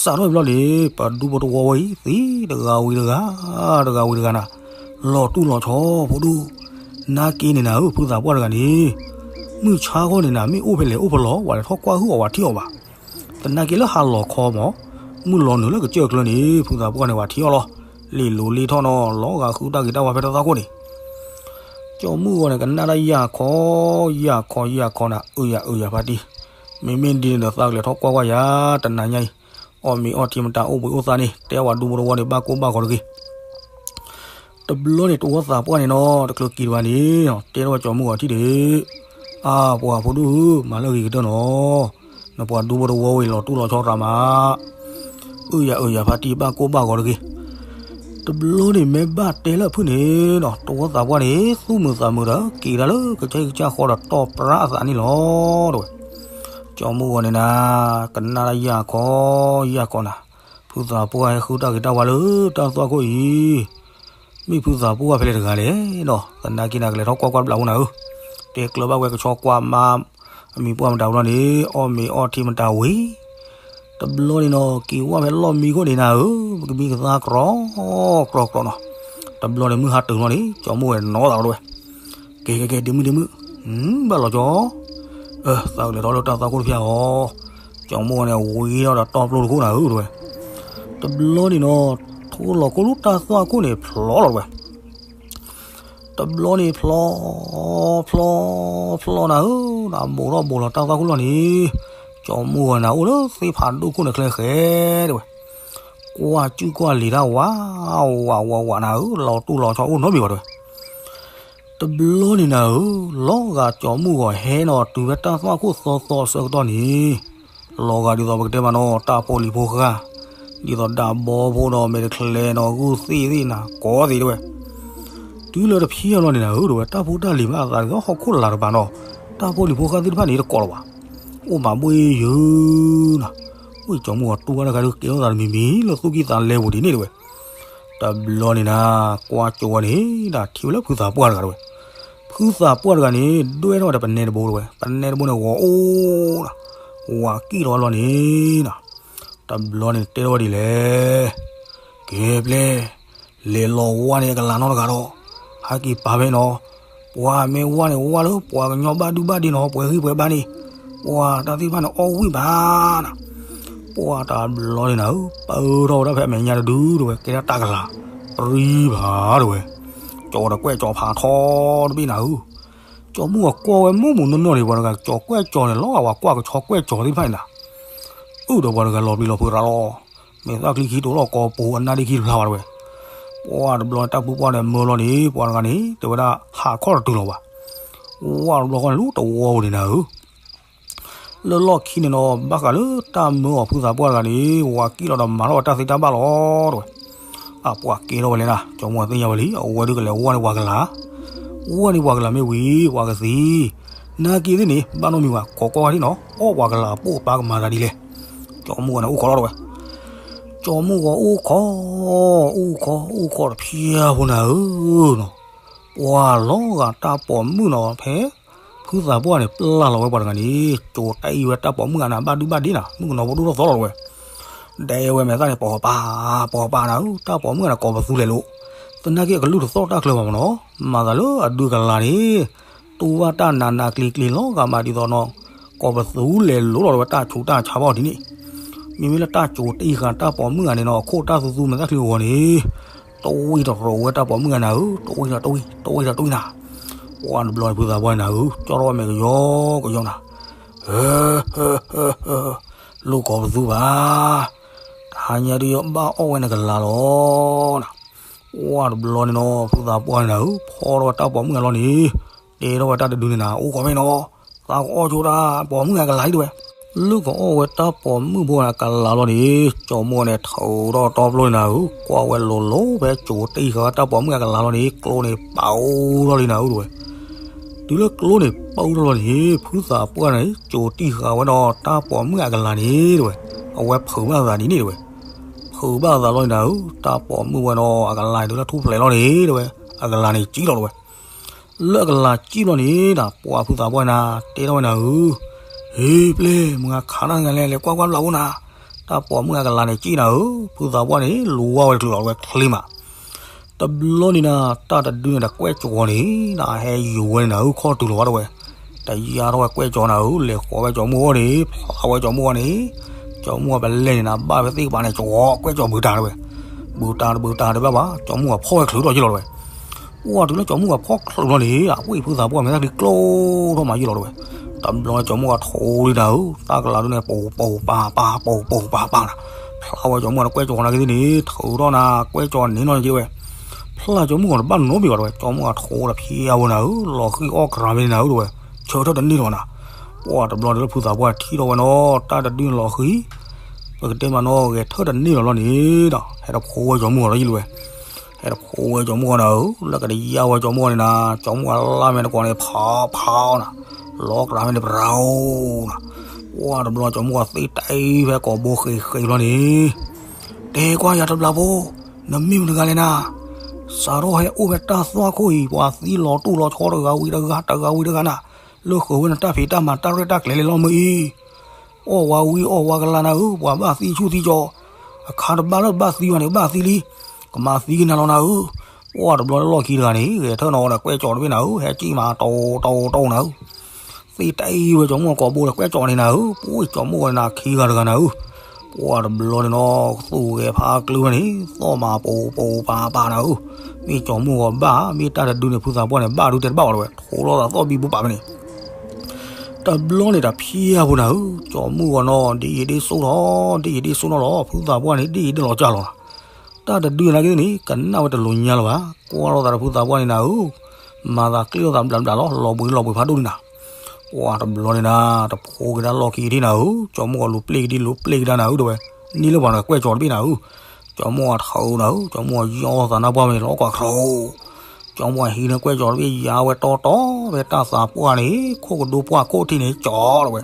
စးထီၣ်တဘျီန့ၣ် ပဒူဖိတဝီဝဲအံၤ သံတဂၤဝံၤတဂၤ, တဂၤဝံၤတဂၤနၤ, လီၤတူၢ်လီၤဆီ ဖိဒိၣ်, နာ်က့န့ၣ်နၤဧၢ ဖုသးပှၢ်တဂၤန့ၣ် မုၢ်ဆါခီန့ၣ်နၤ မ့ၢ်အိၣ်ဖဲလဲၣ်အိၣ်ဖဲလဲၣ် ဝဲလဲၤထီၣ်ကွၢ်ဟုၣ်အီၤဝဲထံၣ်အီၤဘၣ်. သနာ်က့လၢဟါလီၤခီမး, မုၢ်လီၤနုာ်လၢကစၢၢ်ကျၢၤန့ၣ် ဖုသးပှၢ်န့ၣ် ဝဲထံၣ်အီၤလီၤ. လ့လိၤလ့ထီၣ်နီၤ လီၤဂာ်ဃုတၢ်ဂ့ၤတၢ်ဝါဖဲတၢ်သွၣ်ခိၣ်န့ၣ် ကၠီၤမုၢ်ဂီၤန့ၣ် ကနၣ်တၢ်ယၢ်ခီ, ယၢ်ခီ ယၢ်ခီနၤ, အၢယၤအၢယၤ ဖါတံၢ်, မ့မ့ၢ်ဒ်န့ၣ်ဒီး သးကလဲၤထီၣ်ကွၢ်ကွၢ်ယၤ တနၤညါအံၤ, အီၣ်မ့ၤအီထံမတၤအိၣ်ဘှံးအိၣ်သါန့ၣ် တဲဝဲဒူဖိတဝီန့ၣ် ဘၣ်ကိၢ်ဘၣ်ဂီၤတဂ့ၤ. တဘျီန့ၣ် တဝီသးပှၢ်န့ၣ်နီၤ တချုးက့ၤတဘၣ်န့ၣ် တဲထီၣ်ဝဲကၠီၤမုၢ်ဂီၤထံၣ်ဒီး, အါ ပှၤဖိဒိၣ်ဧၢ, မၤလၢဂ့ၤကတၢၢ်နီၤ, နပှၤဒူဖိတဝီဝဲအံၤ လီၤတူၢ်လီၤဆီရးမး, အၢယၤအၢယၤ ဖါတံၢ် ဘၣ်ကိၢ်ဘၣ်ဂီၤတဂ့ၤ. တဘျီန့ၣ် မ့ၢ်ဘၣ်တဲလၢအဖုၣ်န့ၣ်နီၤ တဝီသးပှၢ်န့ၣ် သူၣ်မုာ်သးမုာ်ဒီး က့ၤဒၣ်လၢကစၢ်ဟံၣ်ကစၢ်ဃီဒီး တီၢ်ပြၢအသးန့ၣ်လီၤ တဲဝဲ. ကၠီၤမုၢ်ဂီၤန့ၣ်နၤ ကနၣ်တၢ်ယၢ်ခီ ယၢ်ခီနၤ, ဖုသးပှၢ်ဟဲဃုတၢ်ဂ့ၤတၢ်ဝါလၢတၢ်သွၣ်ခိၣ်အံၤ မ့ၢ်ဖုသးပှၢ်ဖဲလဲၣ်တဂၤလဲၣ်နီၤ, သနာ်က့နၤ ကလဲၤထီၣ်ကွၢ်ကွၢ်တဘျီဖိနၤဧၢ, တဲကျၢၤဘၣ်ဝဲကဆီကွၢ်မါ အမံၤပှၢ်မတၤဝံၤလီၤန့ၣ် အီၣ်မ့ၤအီထံမတၤဝံၤ တဘျီန့ၣ်နီၤ က့ၤဝဲဖဲလီၢ်မံခိၣ်န့ၣ်နၤဧၢ, ပကမံကသါကြီကြီကြီနီၤ, တဘျီန့ၣ် မုၢ်ဟါတုၤလီၤန့ၣ် ကၠီၤမုၢ်ဂီၤန့ၣ်နီၤသးလီၤတဲဝဲ, ကဲကဲကဲ ဒ့မုၣ်ဒ့မုၣ်, ဘၣ်လီၤကၠီ အၢ သးကလဲၤထီၣ်လၢတၢ်သွၣ်ခိၣ်တဖျၢၣ်အီၤ, ကၠီၤမုၢ်ဂီၤန့ၣ် ဝံၤထီၣ်ဒီးတီၢ်ပျိၢ်တခိၣ်နၤဧၢ တဲဝဲ, တဘျီန့ၣ်နီၤ ထိလီၤခိၣ်လၢတၢ်သွၣ်ခိၣ်န့ၣ် ဖျီလီၤတဲဝဲ တဘျီန့ၣ်ဖျီ ဖျီ ဖျီနၤဧၢ, နဘိးထီၣ်ဘိးလီၤတၢ်သွၣ်ခိၣ်လီၤန့ၣ်, ကၠီၤမုၢ်ဂီၤန့ၣ် အိၣ်လၢသ့ၣ်ဖးဒိၣ်ခိၣ်န့ၣ်ချ့ဃဲတဲဝဲ, ကွၢ်ကူၣ်ကွၢ်လံၤတၢ်ဝး ဝးဝးဝးနၤဧၢ, လီၤတူၢ်လီၤဆီအိၣ်နီတမံၤဘၣ်တဲဝဲ တဘျီန့ၣ်နၤဧၢ, လီၤဂာ်ကၠီၤမုၢ်ဂီၤဟဲနီၤတုၤဖဲတၢ်သွၣ်ခိၣ်သီသီအဆၢကတီၢ်န့ၣ်, လီၤဂာ်ဒ်သိးပကတဲမးနီၤ တၢ်ဖိလံၤဖိဃာ်, ဒ်သိးဒးဘီဖိဒီး မဲာ်တချဲနီၤ ဂုၢ်သ့ၣ်သ့ၣ်နၤ ကိးသ့ၣ်တဲဝဲ, တုၤလၢတဖျၢၣ်လီၤန့ၣ်နၤဧၢ တဲဝဲ တၢ်ဖိတၢ်လံၤမ့ၢ်အသးကဟီၣ်ခိၣ်လာ်တပၤနီၤ, တၢ်ဖိလံၤဖိဃာ်သ့ၣ်တဖၣ်န့ၣ်တကိးလၢၤဘၣ်, အိၣ်မးဘှ့ယုၤနၤ, အိၣ်ကၠီၤမုၢ်ဂီၤတူၢ်ဘၣ်တခါဒုးကဲထီၣ်သးတမံၤမံၤလၢသူၣ်ကံၢ်သးလဲပူၤဒ်န့ၣ်တဲဝဲ တဘျီန့ၣ်နၤ ကွၢ်ကၠိဝဲန့ၣ် ဒၣ်ထံၣ်ဝဲလၢဖုသးပှၢ်တဂၤတဲဝဲ, ဖု ဖုသးပှၢ်တဂၤန့ၣ် ဒွဲၣ်ထီၣ်ဝဲဒီးပနဲတဘိတဝဲ, ပနဲတဘိန့ၣ်ဂီၤအိၣ်ဒီး ဝၤကံၣ်ထီၣ်ဝဲလီၤန့ၣ်နီၤ. တဘျီန့ၣ်တဲထီၣ်ဝဲဒ်လဲၣ်, ကဲပျဲၢ်, လဲၤလီၤဝါန့ၣ်အကလၤနီတဂၤဒီး ဟဲက့ၤပာ်ဖဲနီၤ. ပှၤမ့ၢ်ဝါန့ၣ်ဝါလၢပှၤကညီဘၣ်ဒုဘၣ်ဒ့နီၤ, ပှဲၤဂံၢ်ပှဲၤဘါန့ၣ်, ပှၤတၢ်သ့ၣ်တဖၣ်န့ၣ်အီၣ်ဝံၣ်ဘၣ်နီၤ. ပှၤတဘျီန့ၣ်နၤဧၢ, ပၢထီၣ်ဝဲဒၣ်ဖဲအမဲာ်ညါတဒုတဝဲ, ကဲဒၣ်တၢ်ကလၤပြံဘၣ်တဝဲ, ကၠီၤဒီးကွဲၣ်ကၠီၤဖးထီတဘ့ၣ်နၤဧၢ. ကၠီၤမုၣ်အကွၢ်ဝဲမုၣ်မုၣ်နီၢ်နီၢ်န့ၣ် ပှၤတဂၤကၠီၤကွဲၣ်ကၠီၤန့ၣ် လီၤဂာ်ပှၤကွၢ်ကဆီကွဲၣ်ကၠီၤသ့ၣ်တဖၣ်န့ၣ်နၤ. အိၣ်ဒီးပှၤတဂၤလီၤပျံၤလီၤဖုးရၤလီၤ, မဲာ်သၣ်ချံခံတိၤလီၤကိာ်ပူၤအနၢ်ဒ့ခံဖျါဝဲတဝဲ. ပှၤတဘျီန့ၣ် တၢ်ဖုပှၢ်န့ၣ်မၢလီၤန့ၣ် ပှၤတဂၤန့ၣ် တဲဝဲဒၣ်ဟးခီၣ်တတုၤလီၤဘၣ်. ဝါတဘျီဃီန့ၣ် လၢတဝီပူၤန့ၣ်နၤဧၢ လၢလီၢ်ခံန့ၣ်နီၤ ဘၣ်ဃးလၢတၢ်မၢအီၤဖုသးပှၢ်တဂၤန့ၣ် ဝၤကံၣ်လီၤဒီးမၤထီၣ်ဝဲတၢ်သ့တၢ်ဘၣ်လီၤတဝဲ. အပှၤကဲထီၣ်ဝဲလဲၣ်နၤ, ကၠီၤမုၣ်သ့ၣ်ညါဝဲလံ, အဝဲဒုးကလဲၤဝါန့ၢ်ပှၤကလၤ, ဝါန့ၢ်ပှၤကလၤမ့ၢ်ဝံၤ ပှၤကသံ, နာ်က့သ့ၣ်န့ၣ် ဘၣ်နီတမံၤဘၣ်, ကိးကွၢ်ဝဲဒၣ်နီၤ, အီၣ်ပှၤကလၤအပိၢ်အပၢ်ကမၤသးဒ်လဲၣ်. ကၠီၤမုၣ်ဂီၤန့ၣ်အိၣ်ခိးလီၤတဝဲ. ကၠီၤမုၣ်ဂီၤအိၣ်ခိး, အိၣ်ခိး အိၣ်ခိးတဖျၢၣ်ဖိနၤဧၢနီၤ, ပှၤလီၤဂာ်တၢ်ပိာ်မုၣ်နီၤဖဲ ဖုသးပှၢ်န့ၣ် ပျၢ်လီၤဝဲပှၤတဂၤန့ၣ် ကၠိၤတၢ်အံၤဝဲတၢ်ပိာ်မုၣ်ဂၤန့ၣ် ဘၣ်ဒုဘၣ်ဒ့နၤ, မုၣ်ကနီၤဖိဒိၣ်ထီၣ်သီလီၤတဝဲ. ဒဲဝဲမဲာ်သၣ်န့ၣ် ပိာ်ပာ် ပိာ်ပာ်နၤဧၢ, တၢ်ပိာ်မုၣ်ဂၤန့ၣ် ကိးပသူလဲၤလိာ်, သနာ်က့အကလုၢ်တသီၣ်တၢ်ချၢဘၣ်မနီၤ, မၤသးလၢအဒုကလၤန့ၣ် တူၢ်ဘၣ်တၢ်နးနးကျံၤကျံၤလီၤဂာ်မးဒ်သိးနီၤ, ကိးပသူလဲၤလိာ်လီၤတဝဲတၢ်ဆူးတၢ်ဆါဘၣ်ဒ်န့ၣ်. မ့မ့ၢ်လၢတၢ်ကၠိၤတံၢ်ဃာ်တၢ်ပိာ်မုၣ်ဂၤန့ၣ်နီၤ အခိၣ်တၢ်သူသူမဲာ်သၣ်ချံဂီၤန့ၣ် တဝံၣ်တရိးဝဲတၢ်ပိာ်မုၣ်ဂၤနၤဧၢ, တဝံၣ်တၢ်တဝံၣ်, တဝံၣ်တၢ်တဝံၣ်နၤ. ပှၤတဘျီန့ၣ် ဖုသးပှၢ်န့ၣ်နၤဧၢ, ကၠီထီၣ်ဝဲမဲာ်ကယီကယီနၤ, လိၣ်ကိးပသူဘၣ်, တဟါညါဒုးယဘၣ်အီၣ်ဝဲနကလၤလီၤနၤ. ပှၤတဘျီန့ၣ်နီၤ ဖုသးပှၢ်န့ၣ်နၤဧၢ, ဖီထီၣ်ဝဲတၢ်ပိာ်မုၣ်ဂၤလီၤန့ၣ်, တဲထီၣ်ဝဲတၢ်တဒုန့ၣ်နၤ, အိၣ်ခိးဖဲနီၤ, သးကအီၣ်ကၠိတၢ်ပိာ်မုၣ်ဂၤကလၤလံတဝဲ. လၢကအီၣ်ဝဲတၢ်ပိာ်မုၣ်ဖိဂၤန့ၣ်ကလၤလီၤန့ၣ် ကၠီၤမုၣ်ဂီၤန့ၣ် ထုးထီၣ်တီဖျိန့ၣ်နၤဧၢ, ကွၢ်ဝဲလိၤလိၤဖဲကၠိၤတံၢ်ဃာ်ဝဲတၢ်ပိာ်မုၣ်ဂၤကလၤလီၤန့ၣ် ကျိန့ၣ်ပူၤထီၣ်လံနၤဧၢတဝဲ. တုၤလၢကျိန့ၣ်ပူၤထီၣ်လီၤန့ၣ် ဖုသးပှၢ်န့ၣ် ကၠိၤတံၢ်ဃာ်ဝဲဒီးတၢ်ပိာ်မုၣ်အကလၤန့ၣ်တဝဲ. အဝဲဖုးဘၣ်သးဒ်န့ၣ်တဝဲ. ဖုးဘၣ်သးလီၤန့ၣ်နၤဧၢ, တၢ်ပိာ်မုၣ်ဝဲဒီးအကလၤန့ၣ် တုၤလၢထူၣ်ဖျဲးလီၤန့ၣ်တဝဲ, အကလၤန့ၣ်ကံၣ်လီၤတဝဲ. လၢအကလၤကံၣ်လီၤန့ၣ်ဒီး ပှၤဖုသးပှၢ်န့ၣ် တဲထီၣ်ဝဲနၤဧၢ, ဟ့ပျဲၢ် မုၢ်ဂၤခးတၢ်တဂၤလဲၣ်, လဲၤကွၢ်ကွၢ်ဘျးဖိနၤ, တၢ်ပိာ်မုၣ်အကလၤန့ၣ်ကံၣ်နၤဧၢ. ဖုသးပှၢ်န့ၣ် လူၤဝါဝဲတချုးလီၤတဝဲချ့မး. တဘျီန့ၣ်နၤ တၢ်တဒုန့ၣ်ဒီးကွဲၣ်ကၠီၤန့ၣ် နဟဲယိၤဝဲန့ၣ်နၤဧၢ, ခီၣ်တုၤလီၤဝဲတဝဲ. တယါထီၣ်ဝဲကွဲၣ်ကၠီၤနၤဧၢ, လဲၤဃီၤဝဲကၠီၤမုၣ်အအိၣ်န့ၣ် ဖျါဝဲကၠီၤမုၣ်အအိၣ်န့ၣ်, ကၠီၤမုၣ်အပလဲၣ်န့ၣ်နၤ ဘၣ်ဖဲသ့ၣ်ကပၤန့ၣ် ကၠီၤကွဲၣ်ကၠီၤဘုးတၢ်တဝဲ. ဘုးတၢ်တဘုးတၢ်တဘၣ်ဘၣ်, ကၠီၤမုၣ်အဖီၣ်ဝဲချုးထီၣ်က့ၤလီၤတဝဲ. ပှၢ်တုၤလၢကၠီၤမုၣ်အဖီၣ်ချုးလီၤန့ၣ် အဝဲဖုသးပှၢ်မဲာ်သၣ်ချံကျိထီၣ်မးယံာ်လီၤတဝဲ. တဘျီန့ၣ်ကၠီၤမုၣ်အထိလံနၤဧၢ, တၢ်ကလၤဒုန့ၣ် ပိာ်ပိာ်ပၤပၤ ပိာ်ပိာ်ပၤပၤနၤ, ဖျါဝဲကၠီၤမုၣ်န့ၣ်ကွဲၣ်ကၠီၤနာ်က့သ့ၣ်န့ၣ် ထုးထီၣ်နၤ ကွဲၣ်ကၠီၤန့ၣ်နီၢ်က့ဝဲ. ဖျါကၠီၤမုၣ်ဂီၤတဘၣ်နီတမံၤဘၣ်တဝဲ, ကၠီၤမုၣ်အထိဒီးဖျါဝဲနၤဧၢ, လီၤဃံၤအီၣ်ကြၤဖဲန့ၣ်နၤဧၢတဝဲ, ဆၢထၢၣ်တန့ၢ်လီၤနၤ. ပှၢ်တဘျီန့ၣ်လၢဖုသးပှၢ်ထံၣ်ထီၣ်ဝဲနီၤ တၢ်တဒုန့ၣ်လီၤဃံၤ, ပကတဲမးနီၤ ဂဲၤထၢၣ်တန့ၢ်လီၤလီၤန့ၣ်ဒီး ဟဲတဖိဝဲကၠီၤမုၣ်ဂီၤလီၤယံာ်လီၤဝဲ. ဟဲတဖိဝဲကၠီၤမုၣ်ဂီၤနၤဧၢ, လၢကတယါဝဲကၠီၤမုၣ်ဂီၤန့ၣ်နၤ ကၠီၤမုၣ်ဂီၤလၢမဲာ်တကိးန့ၣ် ဖးဖးနၤ, လီၤကြၤဖဲန့ၣ် ပရၤဧိၤနၤ. ပှၢ်တဘျီကၠီၤမုၣ်ဂီၤသ့တၢ်အံၤဖဲကိာ်ဘိဃ့ဃ့လီၤန့ၣ် တဲကွၢ်ယၤတဘျးဖိ, နမ့ၢ်မတဂၤလဲၣ်နၤ, စးထီၣ်ဟဲအိၣ်ဖဲတၢ်သွၣ်ခိၣ်အံၤ ပှၤသံလီၤတူၢ်လီၤဆီတဂၤဝံၤတဂၤ တဂၤဝံၤတဂၤနၤ, လၢဃုာ်ဝဲနတၢ်ဖံးတၢ်မၤတၢ်ရဲၣ်တၢ်ကျဲၤလဲၤလီၤမ့ၢ်အံၤ အီၣ်ဝဲဝံအီၣ်ဝဲကလၤနၤဧၢ, ပှၤဘၣ်သံဆူၣ်သံကၠီၤ, အခါတဘၣ်လၢဘၣ်သံဘၣ်န့ၣ် ဘၣ်သံလံ, ကမၤသံက့ၤနၤလီၤနၤဧၢ. ပှၢ်တဘျီလၢလီၢ်ခံတဂၤန့ၣ် ဂဲၤထၢၣ်နီၤဒီးကွဲၣ်ကၠီၤတဘ့ၣ်နၤဧၢ, ဟဲကံၣ်မးတိၢ်တိၢ်တိၢ်နၤဧၢ. သ့တၢ်အံၤဝဲကၠီၤမုၣ်ဂီၤကိာ်ဘိဒီးကွဲၣ်ကၠီၤန့ၣ်နၤဧၢ, ပှၢ်ကၠီၤမုၣ်ဂီၤန့ၣ်နၤခံဂၤတဂၤနၤဧၢ. ပှၢ်တဘျီန့ၣ်နီၤ သူၣ်ဂဲၤဖးကျၢၤဝဲန့ၣ် သီၣ်မးပိာ်ပိာ်ပၤပၤနၤဧၢ. မ့ၢ်ကၠီၤမုၣ်ဂီၤဘၣ် မ့ၢ်တၢ်တဒုန့ၣ် ဖုသးပှၢ်န့ၣ် ဘၣ်ဒုတဲတဘၣ်ဝဲတဝဲ ထိလီၤသးသီၣ်ဘံဘူပာ်ဖဲန့ၣ် တဘျီန့ၣ်တၢ်ဖံးအါဖိနၤဧၢ, ကၠီၤမုၣ်ဂီၤနီၤ ဒ်အံၤဒ်ဆိၣ်ထီၣ် ဒ်အံၤဒ်ဆိၣ်ထီၣ်လီၤ, ဖုသးပှၢ်န့ၣ် ဒ်အံၤဒ်လီၤကၢ်လီၤ. တၢ်တဒုနာ်က့န့ၣ် ကနၣ်ဝဲတလိၤညါလၢၤဘၣ်, ကွၢ်လိာ်သးဒီးဖုသးပှၢ်န့ၣ်နၤဧၢ, မၤသးကျ့ၣ်လိာ်သးဘျးဘျးလီၤ, လီၤဘှံးလီၤဘှံးဖးဒိၣ်န့ၣ်နၤ. ပှၢ်တဘျီန့ၣ်နၤ တဖိက့ၤတၢ်လီၢ်ခံက့ၤနၤဧၢ, ကၠီၤမုၣ်ဂီၤလူၤပျ့ၢ်က့ၤဒ်လူၤပျ့ၢ်က့ၤတၢ်နၤဧၢတဝဲ, န့ၢ်လၢပှၤနကွဲၣ်ကၠီၤတဘ့ၣ်နၤဧၢ. ကၠီၤမုၣ်ဂီၤထုးနၤဧၢ, ကၠီၤမုၣ်ဂီၤယီသးနါပှၢ်မ့ၢ်လီၤကွၢ်ချိ ကၠီၤမုၣ်ဂီၤဟံးန့ၢ်ကွဲၣ်ကၠီၤတဘ့ၣ်ယါဝဲတီတီ ဖဲတၢ်သးပှၢ်န့ၣ် ခိၣ်ကဒိပှၢ်ခိၣ်ထံးန့ၣ်ကၠီၤလီၤဝဲ.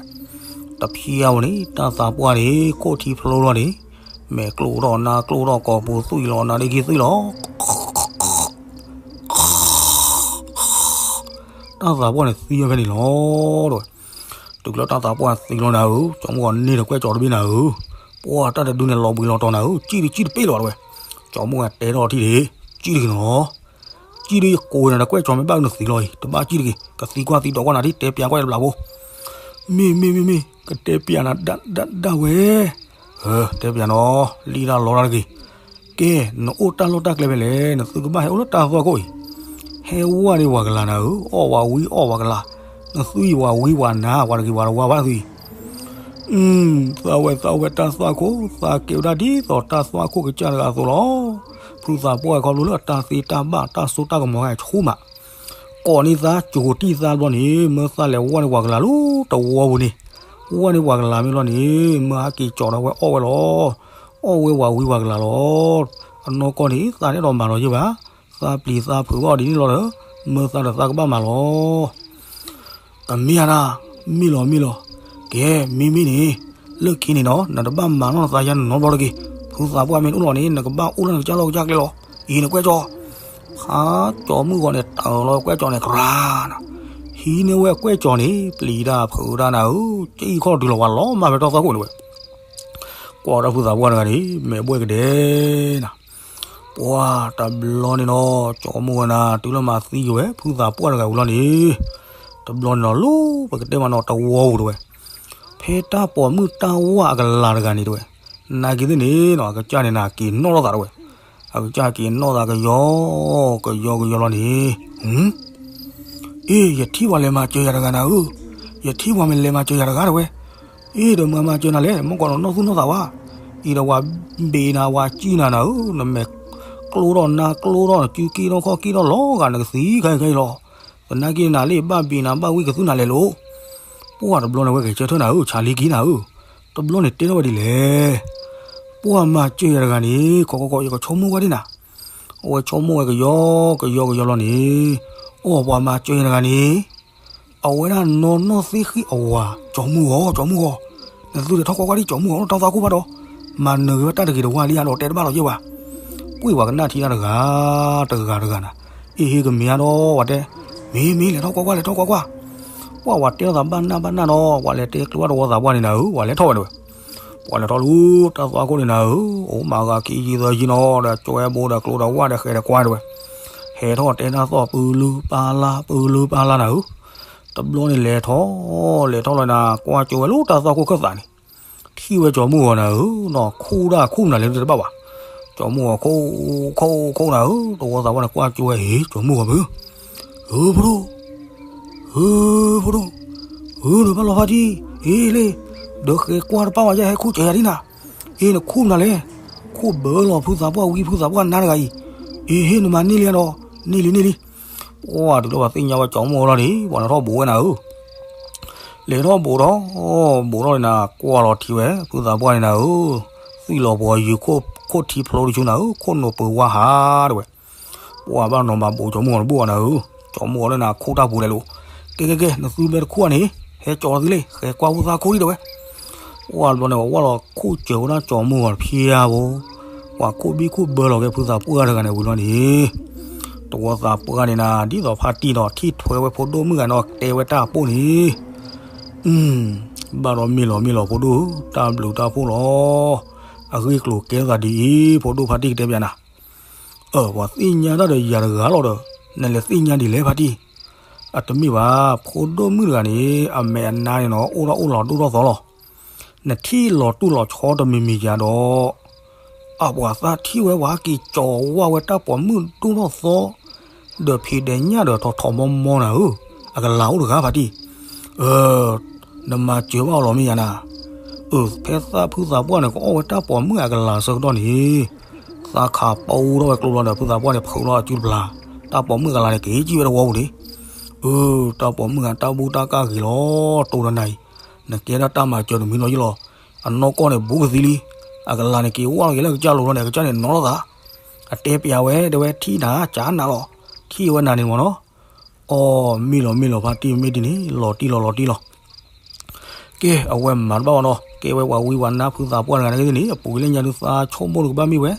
တဖံးအါဝဲန့ၣ် တၢ်သးပှၢ်န့ၣ် ခိၣ်ထံဖျိလီၤန့ၣ် မဲာ်ကျိၣ်ထီၣ်နါကျိၣ်ထီၣ် ကိာ်ပူၤသွံၣ်လီၤ နါဒ့ခံသွံၣ်လီၤ. တၢ်သးပှၢ်န့ၣ်သံဝဲဖဲန့ၣ်လီၤ တဲဝဲ. တုၤလၢတၢ်သးပှၢ်သံလီၤနၤဧၢ, ကၠီမုၢ်ဂီၤန့ၢ်ဒီးကွဲၢ်ကၠီတဘ့ၣ်နၤဧၢ, ပှၢ်တၢ်တဒုန့ၣ်လီၤဘှံးလီၤတီၤနၤဧၢ, ကံၣ်တကံၣ်တပ့ၣ်လီၤ တဲဝဲ. ကၠီမုၢ်ဂီၤတဲထီၣ်ထံၣ်ဒံး, ကံၣ်တဂ့ၤနီၤ, ကံၣ်ဒုယကိးနၤဒီးကွဲၢ်ကၠီမ့ၢ်ဘၣ်နသံလီၤအံၤ, တဘၣ်ကံၣ်တဂ့ၤ, ကသံကွၢ်သံဒိးကွၢ်နၤဒ်တဲပၠးကွၢ်တဘျီဖိ. မ့ၢ်မ့ၢ်မ့ၢ်မ့ၢ်, ကတဲပၠးနၤဒၣ်ဒၣ်ဒၣ်ဝဲ. တဲပၠးနီၤ, လံၣ်တၢ်လီတၢ်တဂ့ၤ. ကဲ, နအိၣ်တၢ်လီၢ်တၢ်ကျဲဖဲလဲၣ်, နသုကဘၣ်ဟဲအိၣ်လၢတၢ်သွၣ်ခိၣ်အံၤ, ဟဲဝဲန့ၣ်ပှၤကလၤနၤဧၢ, အီၣ်ပှၤဝံအီၣ်ပှၤကလၤ, နသုအံၤပှၤဝံပှၤနါ ပှၤတဂ့ၤပှၤတဝါဘၣ်သုအံၤ. သးဝဲသးဝဲတၢ်သွၣ်ခိၣ်, သးကဲဝဲဒၣ်ဒ်သိးတၢ်သွၣ်ခိၣ်ကစၢ်တဂၤအသိးလီၤ. ဖုသးပှၢ်ခီဖျိလၢအတၢ်သ့တၢ်ဘၣ်တၢ်စိတၢ်ကမီၤဂၤဆူၣ်မး ကိးန့ၢ်သး ကၠိၤတံၢ်သးတဘျီန့ၣ် မၢသးလဲၤဝဲန့ၣ်ပှၤကလၤလၢတဝီပူၤန့ၣ်, ဝဲန့ၣ်ပှၤကလၤမ့ၢ်ဘျီန့ၣ် မၢဟးက့ၤကၠီၤဒီးဝဲအီၣ်ဝဲလီၤ. အီၣ်ဝဲပှၤဝံပှၤကလၤလီၤ. အနီၢ်ကီၢ်န့ၣ် သးန့ၣ်ဒီးမၤဒီးယဲၢ်ဘၣ်, သးပျံၤသးဖုးဘၣ်အီၤဒ်န့ၣ်လီၤဒီး မၢသးဒီးသးကဘၣ်မၤလီၤ. တမ့ၢ်ဧါဒၣ်, မ့ၢ်လီၤမ့ၢ်လီၤ. ကဲ, မ့မ့ၢ်န့ၣ်, လၢခံန့ၣ်နီၤ နတဘၣ်မၤနီၢ်နသးယါနီတဘျီတဂ့ၤ. ဖုသးပှၢ်မ့ၢ်အိၣ်လီၤန့ၣ် နကဘၣ်အိၣ်လၢနကစၢ်လီၢ်ကစၢ်ကျဲလီၤ. အံၤနကွဲၢ်ကၠီၤ, ဟါ, ကၠီမုၢ်ဂီၤန့ၣ် တၢ်လီၤကွဲၢ်ကၠီၤန့ၣ် ကြၤနၤ, ဟံးန့ၢ်ဝဲကွဲၢ်ကၠီၤန့ၣ် ပျံၤတၢ်ဖုးတၢ်နၤဧၢ, ကံၣ်ခီၣ်တုၤလီၤပှၤလီၤမၢ်ဖဲတၢ်သွၣ်ခိၣ်န့ၣ်ဝဲ. ကွၢ်ဒီးဖုသးပှၢ်တဂၤန့ၣ် မဲာ်ဘှဲၣ်ကဒဲနၤ. ပှၢ်တဘျီန့ၣ်နီၤ ကၠီမုၢ်ဂီၤနၤ တုၤလၢမၤသံက့ၤဝဲ ဖုသးပှၢ်တဂၤဝံၤလီၤန့ၣ်, တဘျီန့ၣ်နီၤ လၢပကတဲမးနီၤ တဝီပူၤတဲဝဲ, ဖဲတၢ်ပိာ်မုၣ်တၢ်ဝၢ်အကလၤတဂၤန့ၣ်တဲဝဲ, နာ်က့သ့ၣ်န့ၣ်နီၤ အကစၢ်န့ၣ်နၤက့ၤနီၣ်ထီၣ်သးတဲဝဲ, အကစၢ်က့ၤနီၣ်သးကယီ, ကယီကယီလီၤန့ၣ်, အ့ ယထံၣ်ပှၤလဲၤမၤစၢၤယၤတဂၤနၤဧၢ, ယထံၣ်ပှၤမ့ၢ်လဲၤမၤစၢၤယၤတဂၤတဲဝဲ, အ့ ဒီးမၤမၤစၢၤနၤလဲၣ် မ့ၢ်ကွၢ်နီၣ်သူၣ်နီၣ်သးဝဲ, အံၤဒီးပှၤဘ့းနၤပှၤကံၣ်နၤနၤဧၢ, နမဲာ်ကျိထီၣ်နါကျိထီၣ် နစုက့ထီၣ်ခီၣ်က့ထီၣ်လီၤဂာ် နကသံခဲအံၤခဲအံၤလီၤ. သနာ်က့နၤလၢယဘၣ်ဘ့းနၤဘၣ်ဝံကသုနၤလဲၤလိာ်. ပှၢ်တဘျီန့ၣ်ဝဲကဆၢထၢၣ်နၤဧၢ ဆါလံက့ၤနၤဧၢ, တဘျီန့ၣ်တဲထီၣ်ဝဲဒ်လဲၣ်, ပှၢ်မၤစၢၤယၤတဂၤန့ၣ် ကီကီကီ ယကဆိကမိၣ်ဝဲဒ်နၤ, အဝဲဆိကမိၣ်ဝဲကယီကယီကယီလီၤန့ၣ်, အိၣ်ပှၤမၤစၢၤယၤတဂၤန့ၣ် အဝဲဒၣ်နီၢ်နီၢ်သ့ၣ်ဃံၣ်အဝၤ ကၠီမုၢ်ဂီၤ ကၠီမုၢ်ဂီၤ, နသုလဲၤထီၣ်ကွၢ်ကွၢ်ဒ်ကၠီမုၢ်ဂီၤလၢတၢ်သွၣ်ခိၣ်ဘၣ်ဒီး, မၤနၢၤက့ၤဝဲတၢ်တဂ့ၤတဝါလံဧါဒီးတဲတဘၣ်လီၤယဲၢ်ဝဲ, ပှ့ၢ်ပှၤကနၣ်ထံတၢ်တဂၤ, တဂၤတဂၤနၤ, အ့ဟ့ကမ့ၢ်ဧါဒီးဝဲတဲ, မ့ၢ်မ့ၢ်လဲၤထီၣ်ကွၢ်ကွၢ်လဲၤထီၣ်ကွၢ်ကွၢ်, ပှၢ်ဝဲတဲလိာ်သးဘၣ်နၢ်ဘၣ်နၢ်ဒီး ပှၤလဲၤတဲကျိဝဲတဝီသးပှၢ်န့ၣ်နၤဧၢ ပှၤလဲၤထီၣ်ဝဲန့ၣ်ဝဲ ပှၤလဲၤထီၣ်လၢတၢ်သွၣ်ခိၣ်န့ၣ်နၤဧၢ, အိၣ်မၤဂၤခံယံၤသၢယံၤနီၤ ဒီးကၠိဝဲဘိဒီးကျိဒီးဝၣ်ဒီးဃဲၤဒီးကွၢ်တဲဝဲ, ဟဲထီၣ်တဲတၢ်သီၣ်ပူၤလုပၢ်လၢ် ပူၤလုပၢ်လၢ်နၤဧၢ, တဘျီန့ၣ်လဲၤထီၣ်, လဲၤထီၣ်လီၤနၤ ကွၢ်ကၠိဝဲလၢတၢ်သွၣ်ခိၣ်ခၢၣ်သးန့ၣ်, ထံၣ်ဝဲကၠီမုၢ်ဂီၤနၤဧၢ, နီၢ်ခူၣ်ဒၣ်ခူၣ်နၤလဲၤတဘၣ်ဘၣ်, ကၠီမုၢ်ဂီၤခိၣ်, ခိၣ်ခိၣ်နၤဧၢ, တဝီသးပှၢ်န့ၣ်ကွၢ်ကၠိဝဲ ဟ့ၣ် ကၠီမုၢ်ဂီၤဖု ဧၢ ဖိဒိၣ်, ဧၢ ဖိဒိၣ်, ဧၢ နဘၣ်လီၤဖးတံၢ်, အ့လ့, ဒီးဃဲၤကွၢ်တပၢ်ဝဲယဲဟဲခူၣ်စၢၤယၤဒ်နၤ, အ့ နခူၣ်မနုၤလဲၣ်, ခူၣ်ဘၢလီၤဖုသးပှၢ်ဝံဖုသးပှၢ်နါတဂၤအံၤ, အ့ဟ့ၣ် နမၤန့ၢ်လံဧါဒီး, န့ၢ်လံန့ၢ်လံ, ပှၢ်တုၤလၢပှၤသ့ၣ်ညါဝဲကၠီမုၢ်ဂီၤလီၤန့ၣ် ပှၤလဲၤထီၣ်ဘူးဝဲနၤဧၢ လဲၤထီၣ်ဘူးထီၣ်, ဘူးထီၣ်န့ၣ်နၤ ကွၢ်လီၤထံဝဲ ဖုသးပှၢ်န့ၣ်နၤဧၢ, သွံၣ်လီၤပှီၤယုၤခိၣ်ထံဖျိတဆူနၤဧၢ, ခိၣ်နိာ်ပၢၤဝါဟးတဲဝဲ, ပှၢ်ဘၣ်နီၤမၤဘူးကၠီမုၢ်ဂီၤတဘူးအီၤနၤဧၢ, ကၠီမုၢ်ဂီၤလၢနၤခူၣ်တၢ်ပူၤလဲၤလိာ်, ကဲကဲကဲ နသုမ့ၢ်တခူၣ်န့ၣ် ဟဲကၠီၤသုလ့ၣ် ဃဲၤကွၢ်ဖုသးခိၣ်ဒံးတဲဝဲ ပှၢ်တဘျီန့ၣ် ပှၤဝၢ်လီၤခူၣ်စၢၤဝဲဒၣ်ကၠီမုၢ်ဂီၤတဖျၢၣ်ဧိၤ, ပှၤခူၣ်ဘံၣ်ခူၣ်ဘၢလီၤက့ၤဖုသးပှၢ်တဂၤန့ၣ်ဝံၤလီၤန့ၣ်, တဝီသးပှၢ်န့ၣ်နၤ ဒ်သိးဖါတံၢ်ဒီးထံၣ်ထွဲဝဲဖိဒိၣ်မုၣ်ဂၤနီၤတဲဝဲတၢ်ပိၢ်န့ၣ်, ဘၣ်ဒီးမ့ၢ်လီၤမ့ၢ်လီၤဖိဒိၣ်ဧၢ, တၢ်ဘျုးတၢ်ဖှိၣ်လီၤ, အဂ့ၢ်ကျိၤကဲထီၣ်သးဒ်အံၤ ဖိဒိၣ်ဖါတံၢ်ကတဲပၠးနၤ အၢ ပှၤသ့ၣ်ညါတၢ်ဒီးယၤတဂၤလီၤဒီး နလဲၤသ့ၣ်ညါဒ်လဲၣ်ဖါတံၢ်, အတမ့ၢ်ဘၣ် ဖိဒိၣ်မုၣ်တဂၤန့ၣ် အမဲာ်အနါန့ၣ်နီၤ အိၣ်ထီၣ်အိၣ်လီၤဒိၣ်ထီၣ်သီလီၤ, နထံၣ်လီၤတူၢ်လီၤဆီတမံၤမံၤယၤဒီး အပှၤသးထံၣ်ဝဲပှၤဟဲက့ၤကၠီၤဝဲတၢ်ပိာ်မုၣ်ဒိၣ်ထီၣ်သီ, ဒီးဖံးဒဲးညၣ်ဒီးထီၣ်ထီၣ်မီမီနၤဧၢ, အကလၤအိၣ်တဂၤဖါတံၢ်, အၢ နမၤစၢၤဘၣ်အီၤလီၤမ့ၢ်ယၤနၤ, အၢ ဖဲသးဖုသးပှၢ်န့ၣ် ကအီၣ်ဝဲတၢ်ပိာ်မုၣ်အကလၤဆၢကတီၢ်န့ၣ်, သးခးပူထီၣ်ဝဲကျိလီၤဒီး ဖုသးပှၢ်န့ၣ် ဖုးလီၤအစုတပျၢ်, တၢ်ပိာ်မုၣ်အကလၤန့ၣ် က့ၤကံၣ်ဝဲတဝီပူၤန့ၣ်, အၢ တၢ်ပိာ်မုၣ်ဂၤတၢ်ဘူၣ်တၢ်ကၢ်ဂ့ၤလီၤ, တိၢ်တနၤအံၤ, နကဲဒၣ်တၢ်မၤစၢၤတမံၤနီၤယ့ၢ်လီၤ, အနီၢ်ကီၢ်န့ၣ် ဘူးကသံလံ, အကလၤန့ၣ် က့ၤဝၢ်လီၤက့ၤလၢကစၢ်လိၤလီၤန့ၣ် အကစၢ်န့ၣ်နီၤလိာ်သး, အတဲပျးဝဲ တဲဝဲထံၣ်နၤ ကၢနၤလီၤ, ထံၣ်ဝဲနၤန့ၣ်မ့ၢ်နီၤ, အီ မ့ၢ်လီၤမ့ၢ်လီၤ ဖါတံၢ်မ့ၢ်ဒ်န့ၣ် လီၤတံၢ်လီၤလီၤတံၢ်လီၤ ကဲ အဝဲမၤတဘၣ်ဘၣ်နီၤ, ကဲဝဲပှၤဝံပှၤနါဖုသးပှၢ်တဂၤန့ၣ်က့ၤန့ၣ် အပူၤကွံာ်လၢညါဒုးသးဆိကမိၣ်တကဘၣ်မ့ၢ်ဝဲ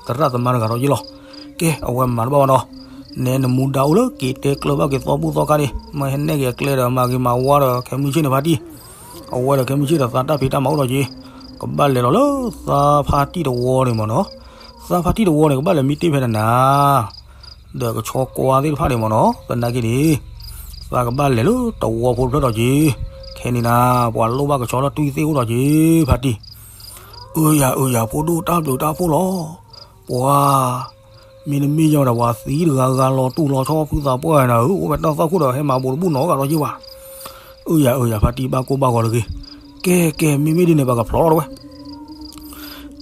သရၣ်သမါတဂၤဒီးယ့ၢ်လီၤ, ကဲ အဝဲမၤတဘၣ်ဘၣ်နီၤ, နဲနမူဒါအိၣ်လၢက့ၤတဲကျၢၤဘၣ်က့ၤသီဘူၣ်သီခါန့ၣ် မ့ၢ်ဟဲနဲၣ်က့ၤအကျဲဒီးမၤဂ့ၤမၤဝါဒီးခဲမုၢ်ဆ့ၣ်န့ၣ်ဖါတံၢ်, အဝဲဒီးခဲမုၢ်ဆ့ၣ်ဒီးသးတၢ်ဖံးတၢ်မၤအိၣ်ဒီးက့ၤ, ကဘၣ်လဲၤလီၤလၢသးဖါတံၢ်တဝီန့ၣ်မ့ၢ်နီၤ, သးဖါတံၢ်တဝီန့ၣ် ကဘၣ်လဲၤမံတ့ၢ်ဖဲနၤနၤ ဒီးကဆီကွၢ်သ့ၣ်တဖၣ်န့ၣ်မ့ၢ်နီၤ သနာ်က့န့ၣ်, သးကဘၣ်လဲၤလၢတဝီဖိတဖျၢၣ်ဒီးက့ၤ, ခဲန့ၣ်နၤ, ပှၤလိၣ်ဘၣ်ကဆီလၢတွံၢ်သ့ၣ်အိၣ်ဒီးက့ၤ, ဖါတံၢ်, အၢယၤအၢယၤ ဖိဒိၣ်တၢ်ဘျုးတၢ်ဖှိၣ်လီၤ, ပှၤ မ့တမ့ၢ်ယၤဒီးပှၤသံတဂၤဂၤလီၤတူၢ်လီၤဆီဖုသးပှၢ်နၤဧၢ, အိၣ်ဝဲတၢ်သီၣ်ခိၣ်ဒီးဟဲမၤဘူးတဘူၣ်နီတဂၤဒီးယ့ၢ်ဘၣ်, အၢယၤအၢယၤ ဖါတံၢ်ဘၣ်ကိၢ်ဘၣ်ဂီၤတဂ့ၤ, ကဲကဲ မ့မ့ၢ်ဒ်န့ၣ် ပှၤကဖျိးထီၣ်တဝဲ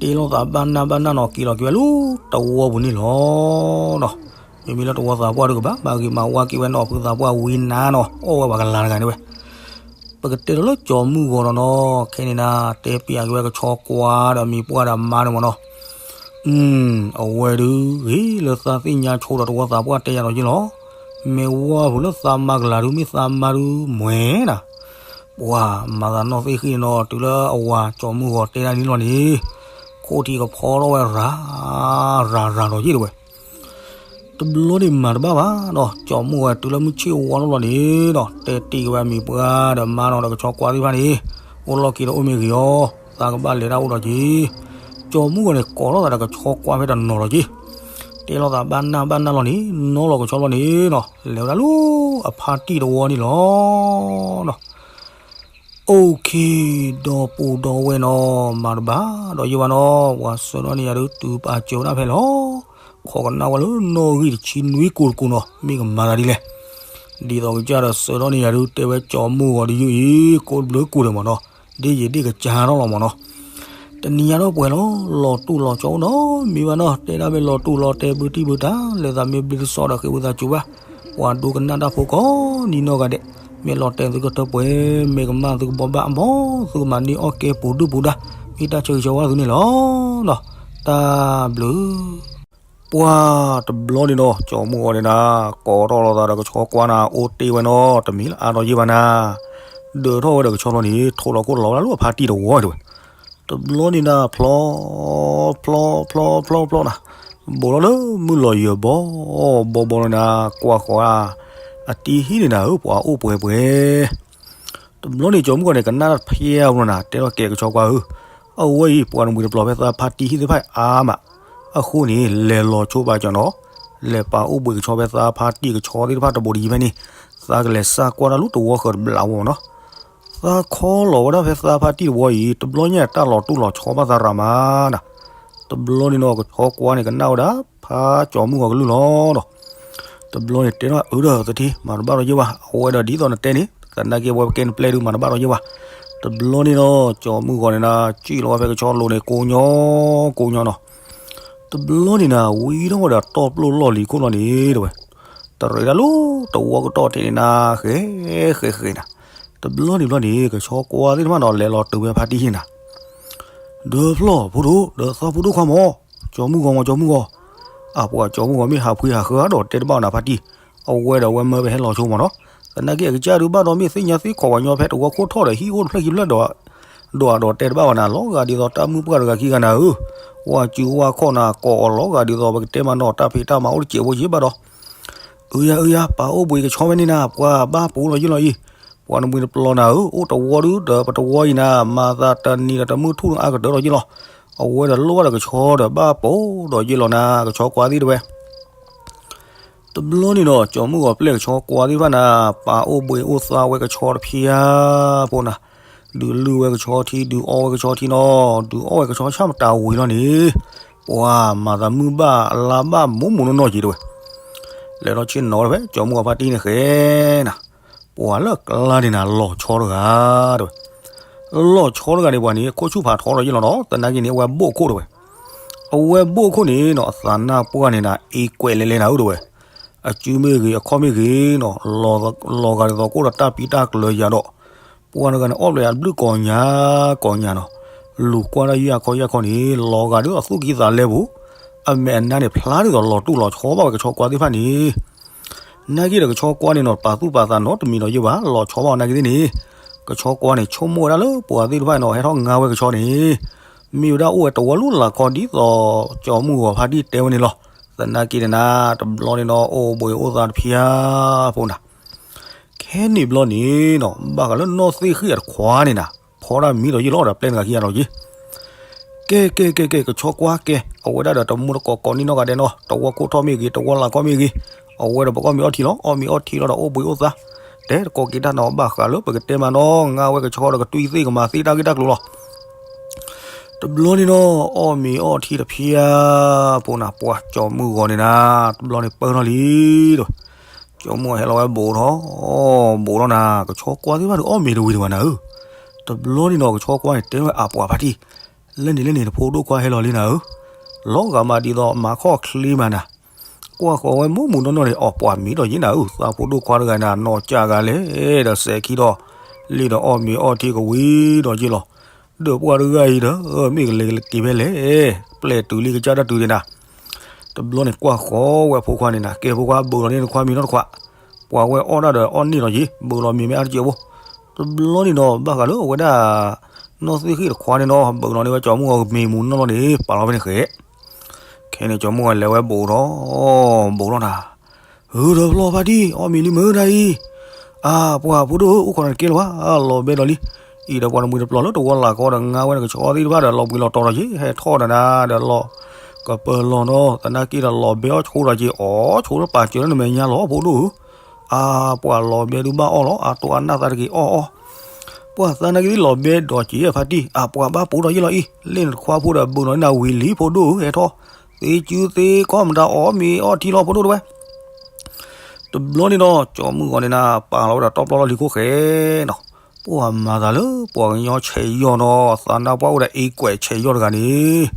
တ့လီၤသးဘၣ်နၢ်ဘၣ်နၢ်နီၤ က့ၤလီၤက့ၤဝဲလၢတဝီပူၤန့ၣ်လီၤနီၤ, မ့မ့ၢ်လၢတဝီသးပှၢ်ဒုးကဘၣ် မၤဂ့ၤမၤဝါက့ၤဝဲနီၤ ဖုသးပှၢ်ဝံနါနီၤ အီၣ်ဝဲပှၤကလၤတဂၤန့ၣ်ဝဲ, ပကတဲဒီးလၢကၠီၤမုၢ်ဂီၤနီၤနီၤ ခဲန့ၣ်နၤ တဲပျးက့ၤဝဲကဆီကွၢ်ဒီးမံၤပှၢ်ဒီးမါန့ၣ်မ့ၢ်နီၤ, အဝဲဒုးဂ့ၤလၢသးသ့ၣ်ညါဆိဒီးတဝီသးပှၢ်တဲယၤဒီးယ့ၢ်လီၤ, မ့ၢ်ဝါဖုလၢသးမါကလၤဒုး မ့ၢ်သးမါဒုးမွဲနၤ ပှၤမၤသးနီၢ်သ့ၣ်ဃံန့ၣ်နီၤ တုၤလၢအဝၤကၠီၤမုၢ်ဂီၤတဲဒၣ်န့ၣ်လီၤန့ၣ်, ခိၣ်ထံးကဖီထီၣ်ဝဲရၤ, ရၤရၤဒီးယ့ၢ်တဝဲ, တဘျီန့ၣ်မၤတဘၣ်ဘၣ်နီၤ ကၠီၤမုၢ်ဂီၤတုၤလၢမုၢ်ဆ့ၣ်ဝါထီၣ်လီၤန့ၣ်နီၤ တဲတ့ၢ်က့ၤဝဲမံၤပှၢ်ဒီးမါနီၤဒီးကဆီကွၢ်သ့ၣ်တဖၣ်န့ၣ်, အိၣ်လီၢ်ခံဒီးအိၣ်မ့ၢ်ဂ့ၤအီၤ, သးကဘၣ်လဲၤတၢ်အိၣ်ဒီးက့ၤ, ကၠီၤမုၢ်ဂီၤန့ၣ် ကိးထီၣ်သးဒီးကဆီကွၢ်ဖဲတနီၤလီၤက့ၤ, တဲလီၤသးဘၣ်နၢ်ဘၣ်နၢ်လီၤန့ၣ် နီၢ်လီၤကဆီလီၤန့ၣ်နီၤ လဲၤဝဲဒၣ်လၢအဖါတံၢ်တဝီန့ၣ်လီၤနီၤ အိၣ်ခ့ ဒီပုၢ်ဒီဝဲၢ်နီၤ မၤတဘၣ်ဒီးယ့ၢ်ဝဲနီၤ ပှၤဆှၢထီၣ်န့ၢ်ယၤဒုးတုၤပာ်စၢၤဝဲဒၣ်ဖဲလီၤ, ခိးကနၣ်ဝဲလၢနီၣ်ဂံၢ်တဆံနွံကိၢ်တကိၢ်နီၤ မ့ၢ်ကမၤသးဒ်လဲၣ်, ဒ်သိးကစၢ်ဒီးဆှၢထီၣ်န့ၢ်ယၤဒုး တဲဝဲကၠီၤမုၢ်ဂီၤတယုၢ်အံၤ ကိးဘျုးကိၢ်ဒီးမ့ၢ်နီၤ ဒ်ယံာ်ဒ်ကစၢ်ထီၣ်လီၤမ့ၢ်နီၤ တနံၤညါဒီးပှဲၤလီၤ လီၤတူၢ်လီၤဆီအိၣ်နီတမံၤဘၣ်နီၤ တဲဒၣ်မ့ၢ်လီၤတူၢ်လီၤတဲဘုတံၢ်ဘုတၢ် လဲၤသးမ့ၢ်ဘျ့တစီဒီးဃ့ဝံသးစူၤဘၣ်, ပှၤဒိကနၣ်တၢ်ဖိကိးနံၤနီၢ်ဂၤဒဲး, မ့ၢ်လီၤတဲာ်သုကတၢၢ်ပှဲၤ, မ့ၢ်ကမၣ်သုကဘီဘၣ်အဘီ, သုကမၤန့ၢ်အီၣ်ကဲပူၤဒုၣ်ပူၤဒါ, မ့ၢ်တၢ်ဆၢဂ့ၤဆၢဝါသုန့ၣ်လီၤနီၤ, တၢ်ဘျုး ပှၤတဘျီန့ၣ်ဒီး ကၠီၤမုၢ်ဂီၤန့ၣ်နၤ, ကိးထီၣ်လီၤသးဒီးကဆီကွၢ်နၤ အိၣ်တ့ၢ်ဝဲနီၤ တမံၤလၢအါဒီးယ့ၢ်ဘၣ်နၤ, ဒၢးထီၣ်ဝဲဒီးကဆီလီၤန့ၣ် ထိးလီၤခိၣ်လီၤဝဲဒၣ်လၢအဖါတံၢ်တဝီတဝဲ, တဘျီန့ၣ်နၤ ဖျီ ဖျီ ဖျီ ဖျီ ဖျီနၤ, ဘိးထီၣ်လၢမုၢ်လီၤယၢၤဘီ ဘီဘီလီၤနၤ, ကွၢ်ဃီၤ အတံၢ်ဟံၣ်န့ၣ်နၤဧၢ ပှၤအိၣ်ပှဲၤပှဲၤ တဘျီန့ၣ် ကၠီၤမုၢ်ဂီၤန့ၣ် ကနၣ်တၢ်ဖျါဝဲလီၤနၤ, တဲထီၣ်ကဲကဆီကွၢ်ဧၢ, အဝဲအံၤ ပှၤနမှံၤတပျီၤဖဲသးဖါတံၢ်ဟံၣ်သ့ၣ်တဖၣ်အါမး, အဃိန့ၣ် လဲၤလီၤဆိဘၣ်ကၠီၤနီၤ, လဲၤပာ်အိၣ်ဘှံးကဆီဖဲသးဖါတံၢ်ကဆီသ့ၣ်တဖၣ်တဘိးတယံၤဖဲန့ၣ်, သးကလဲၤစၢ်ကွၢ်တၢ်လၢတဝီဃၢၤတဘျီဝဲနီၤ, သးခီလီၤဝဲဒၣ်ဖဲသးဖါတံၢ်တဝီအံၤ တဘျီညါတၢ်လီၤတူၢ်လီၤဆီဘၣ်သးရၤမးနၤ, တဘျီန့ၣ်နီၤ ကဆီကွၢ်န့ၣ် ကနၣ်ဝဲဒၣ် ဖးကၠီၤမုၢ်ဂီၤကလုၢ်လီၤနီၤ တဘျီန့ၣ်တဲထီၣ်အၢဒီးသထ့ မၤတဘၣ်ဒီးယ့ၢ်ဝဲ, အဝဲဒီးဒ်သိးနတဲန့ၣ် သနာ်က့ဝဲပကဲနပျဲၢ်ဒုးမၤတဘၣ်ဒီးယ့ၢ်ဝဲ, တဘျီန့ၣ်နီၤ ကၠီၤမုၢ်ဂီၤန့ၣ်နၤ စံၣ်လီၤဝဲဖဲကဆီလိၤန့ၣ် ကိးညီ ကိးညီနီၤ, တဘျီန့ၣ်နၤ ဝံထီၣ်ဝဲဒီးတီၢ်ပျိၢ်လီၢ်လံၤခိၣ်လီၤန့ၣ်တဝဲ, တရံးဒၣ်လၢတဝီကတီၢ်ထဲန့ၣ်နၤ ဃဲ ဃဲ ဃဲနၤ, တဘျီန့ၣ်ဘျီန့ၣ် ကဆီကွၢ်သ့ၣ်တဖၣ်နီၤ လဲၤလီၤတုၤဝဲဖါတံၢ်ဟံၣ်နၤ ဒီးဖျီၣ်ဖိဒိၣ် ဒီးသီဖိဒိၣ်ခွါမး, ကၠီၤမုၢ်ဂီၤမး ကၠီၤမုၢ်ဂီၤ, အပှၤကၠီၤမုၢ်ဂီၤမ့ၢ်ဟးဖှံဟးဃၢၤဒီးတဲတဘၣ်နၤဖါတံၢ်, အဝဲဒီးအဝဲမၢဖဲဟဲလီၤဆိမးနီၤ, သနာ်က့အကစၢ်ဒုးဘၣ်ဒီးမ့ၢ်သ့ၣ်ညါသ့ၣ်ခိးပှၤညီဖဲတဝီခိၣ်ထီၣ်ဒီးဟံၣ်အိၣ်တဖျၢၣ်ခံဖျၢၣ်ဒီး, ဒီးအဒိးတဲတဘၣ်ဝဲနၤ လီၤဂာ်ဒ်သိးတၢ်မုၢ်ပှၢ်တဂၤခံဂၤနၤဧၢ, ဝၤစုၤဝၤခီၣ်နၤ ကိးအီၤလီၤဂာ်ဒ်သိးပကတဲမးနီၤ တၢ်ဖံးတၢ်မၤအိၣ်တစဲးဖိယ့ၢ်ဘၣ်ဒီး အၢယၤအၢယၤ ပာ်အိၣ်ဘှံးကဆီဖဲန့ၣ်နၤ ပှၤဘၣ်ပူၤလီၤယ့ၢ်လီၤအံၤ, ပှၤနမှံၤတပျီၤနၤဧၢ, အိၣ်တဝီဒုဒီးပတဝီအံၤနၤ မၤသးတနံၤဒီးတမုၢ်ထူၣ်နအါကတၢၢ်ဒီးယ့ၢ်လီၤ, အဝဲဒီးလိၣ်ဘၣ်ဒီးကဆီဒီးဘၣ်ပူၤဒီးယ့ၢ်လီၤနၤ ကဆီကွၢ်သ့ၣ်တဝဲ တဘျီန့ၣ်နီၤ ကၠီၤမုၢ်ဂီၤပျဲၢ်ကဆီကွၢ်သ့ၣ်တဖၣ်နၤ ပာ်အိၣ်ဘှံးအိၣ်သါဝဲကဆီတဖၣ်ဖိနၤ, ဒုးလုၢ်ဝဲကဆီထံ ဒုးအီဝဲကဆီထံနီၤ, ဒုးအီၣ်ဝဲကဆီဆၣ်မတၤဝံၤလီၤန့ၣ်, ပှၤမၤသးမုၢ်ဘၣ်အလါဘၣ်မိၢ်မိၢ်နီၢ်နီၢ်က့ၤတဝဲ, လဲၤထီၣ်ဆ့ၣ်နီၤတဝဲ ကၠီၤမုၢ်ဂီၤဖါတံၢ်န့ၣ်ဃဲနၤ, ပှၤလၢအကျါန့ၣ်နၤ လီၤဆီတဂၤတဝဲ လီၤဆီတဂၤန့ၣ် ပှၤန့ၣ် ခိၣ်ဆူၣ်ဖးထီဒီးယ့ၢ်လီၤနီၤ, သနာ်က့န့ၣ် အဝဲဘိၣ်ခိၣ်တဝဲ, အဝဲဘိၣ်ခိၣ်န့ၣ်နီၤ အသးနၢ်ပှၢ်န့ၣ်နၤ အ့ကွဲးလဲၤလဲၤနၤဧၢတဝဲ, အစုမ့ၢ်ဂ့ၤ အခီၣ်မ့ၢ်ဂ့ၤနီၤ လီၤဂာ်ဒ်သိးကအိၣ်ဒီးတၢ်ပံတၢ်ကျၢၤယၤဒီး, ပှၤတဂၤန့ၣ် အီၣ်ဘျဲးအဘျုးကိးညါကိးညါနီၤ, လူၤကွၢ်တၢ်ယုၢ်အခီၣ်ယၢ်ခီန့ၣ် လီၤဂာ်ဒ်သိးသူၣ်ကံၢ်သးလဲပူၤ, အမဲာ်အနါန့ၣ် ဖျါဒ်သိးလီၤတူၢ်လီၤဆီဘၣ်ဝဲကဆီကွၢ်သ့ၣ်တဖၣ်န့ၣ် နာ်က့ဒီးကဆီကွၢ်န့ၣ်နီၤ ပာ်သူၣ်ပာ်သးနီတမံၤဒီးယ့ၢ်ဘၣ် လီၤဆီဘၣ်အီၤနာ်က့သ့ၣ်န့ၣ်, ကဆီကွၢ်န့ၣ် ဆိကမိၣ်ဝဲဒၣ်လၢပှၤသ့ၣ်တဖၣ်နီၤ ဟဲထီၣ်ငါဝဲကဆီန့ၣ်, မ့ၢ်ဝဲဒၣ်အိၣ်ဝဲတဝီလူလၢ်ခီဒ်သိး ကၠီၤမုၢ်ဂီၤဖါတံၢ်တဲဝဲန့ၣ်လီၤ. သနာ်က့န့ၣ်နၤ တဘျီန့ၣ်နီၤ အိၣ်ဘှံးအိၣ်သါတဖျၢၣ်ဖိနၤ, ခဲန့ၣ်ဘျီန့ၣ်နီၤ ဘၣ်ဃးလၢနီၢ်သ့ၣ်ဃံၣ်အတခွါန့ၣ်နၤ ဖီဒၣ်မံဒီးယံာ်လီၤဒီးပျဲၢ်တဂၤခံဂၤလီၤက့ၤ ကဲ ကဲ ကဲ ကဲ ကဆီကွၢ်ကဲ အဝဲဒၣ်ဒီးတမူတကိးကိးနံၣ်နီၢ်ဂၤဒဲးနီၤ တဝီခိၣ်ထီၣ်မ့ၢ်ဂ့ၤ တဝီလာ်ခီၣ်မ့ၢ်ဂ့ၤ အဝဲဒီးပကအီၣ်မ့ၤအီထံလီၤ အီၣ်မ့ၤအီထံလီၤဒီးအိၣ်ဘှံးအိၣ်သါ တဲတကိးက့ၤတၢ်နီၤ ဘၣ်ဃးလၢပကတဲမးနီၤ ငါဝဲကဆီဒီးကတွံၢ်သ့ၣ်ကမၤသ့ၣ်တၢ်ဂ့ၢ်တၢ်ကျိၤလီၤ. တဘျီန့ၣ်နီၤ အီၣ်မ့ၤအီထံတဖျၢၣ်ဖိနၤ ပှၤကၠီမုၢ်ဂီၤန့ၣ်နၤ တဘျီန့ၣ်ပၢၢ်ထီၣ်လံဒီး ကၠီမုၢ်ဂီၤဟဲလီၤဝဲဘူးထီၣ် ဘူးထီၣ်နၤ ကဆီကွၢ်သ့ၣ်တဖၣ်ဒီးအီၣ်မ့ၤတဝံၤတဝဲနၤဧၢ. တဘျီန့ၣ်နီၤ ကဆီကွၢ်န့ၣ်တဲဝဲအပှၤဖါတံၢ် လဲၣ်န့ၣ်လဲၣ်န့ၣ် နဖိဒိၣ်ခွါဟဲလီၤလံနၤဧၢ. လီၤဂာ်မးဒ်သိးမၤခီၣ်ချ့မးနၤ ကွၢ်ဃီၤဝဲမူးမူးနီၢ်နီၢ်န့ၣ် အီၣ်ပှၤမံဒီးယံာ်နၤဧၢ သးဖိဒိၣ်ခွါတဂၤနၤ နီၢ်ကၢ်ဂၤလဲၣ်ဒီးစဲးခံဒီး လံဒီးအီၣ်မ့ၤအီထံကဝံၤဒီးယံာ်လီၤ. ဒီးပှၤတဂၤအံၤဒီး မ့ၢ်ကလဲၤက့ၤဖဲလဲၣ် ပျဲၢ်တုၤလံကစၢ်တၢ်တုၤန့ၣ်နၤ တဘျီန့ၣ်ကွၢ်ဃီၤဝဲဖိခွါန့ၣ်နၤ ကဲဖိခွါဘုးလီၤန့ၢ်နခွါမံၤနီတခွး ပှၤဝဲအီၣ်ဒၣ်ဒီးအီၣ်န့ၢ်လီၤယံၤ ဘုးလီၤမံၤမ့ၢ်အါတက့ၢ်ဖိ တဘျီန့ၣ်ဒီး ဘၣ်ဃးလၢအဝဲဒၣ် နီၢ်သ့ၣ်ဃံၣ်တခွါန့ၣ်နီၤ ဘုးလီၤန့ၢ်ဝဲကၠီမုၢ်ဂီၤကမ့ၤမူးနီၢ်နီၢ်န့ၣ် ပာ်လီၤဖဲန့ၣ်ဃဲ ခဲန့ၣ်ကၠီမုၢ်ဂီၤလဲၤဝဲဘူးထီၣ် ဘူးထီၣ်နၤ ဟုဒီးဖျီၣ်ဖါတံၢ် အီၣ်မ့ၤလံမုာ်နၤအံၤ အါ ပှၤဖိဒိၣ်ဧၢ အိၣ်ခိးနၤတကဲလၢၤဘၣ် လီၤဘဲဒီးလံ အံၤဒီးပှၤတမှံၤတပျီၤလၢတဝီလၢ်ကီဒီး ငါဝဲနကဆီသ့ၣ်တဖၣ်ဒီး လီၤဘှံးလီၤတီၤဒီးယံၤ ဟဲထီၣ်နၤနၤဒီးလီၤ ကပၢၤလီၤနီၤ သနာ်က့ဒီးလီၤဘဲအီၣ်ဆိဒီးက့ၤ အီၣ်ဆိလၢပာ်စၢၤလၢနမဲာ်ညါလီၤ ဖိဒိၣ်ဧၢ အါ ပှၤလီၤဘဲဒုးဘၣ်အီၣ်လီၤ အတိၢ်အနၢ်သးတဂ့ၤအီၣ်အီၣ် ပှၤသးနာ်က့သ့ၣ်လီၤဘဲဒီးက့ၤဖါတံၢ် အပှၤဘၣ်ပူၤဒီးယံၤလီၤအံၤ လ့ၣ်နတခွါဖိဒီးဘုးနီၤန့ၣ်နၤဝံၤလံ ဖိဒိၣ်ဧၢ ဟဲထီၣ် သ့စုသ့ကီၢ်မတၤအီၣ်မ့ၤအီထံလီၤ ဖိဒိၣ်တဲဝဲ တဘျီန့ၣ်ဒီး ကၠီမုၢ်ဂီၤန့ၣ်နၤ ပာ်လီၤဝဲဒီးတီပျီလီၢ်လံၤခိၣ်ဃဲနီၤ ပှၤမၤသးလၢပှၤကညီဆဲးယီၢ်နီၤ သးနါပှၢ်အိၣ်ဒီးအ့ကွဲးဆဲးယီၢ်တဂၤန့ၣ်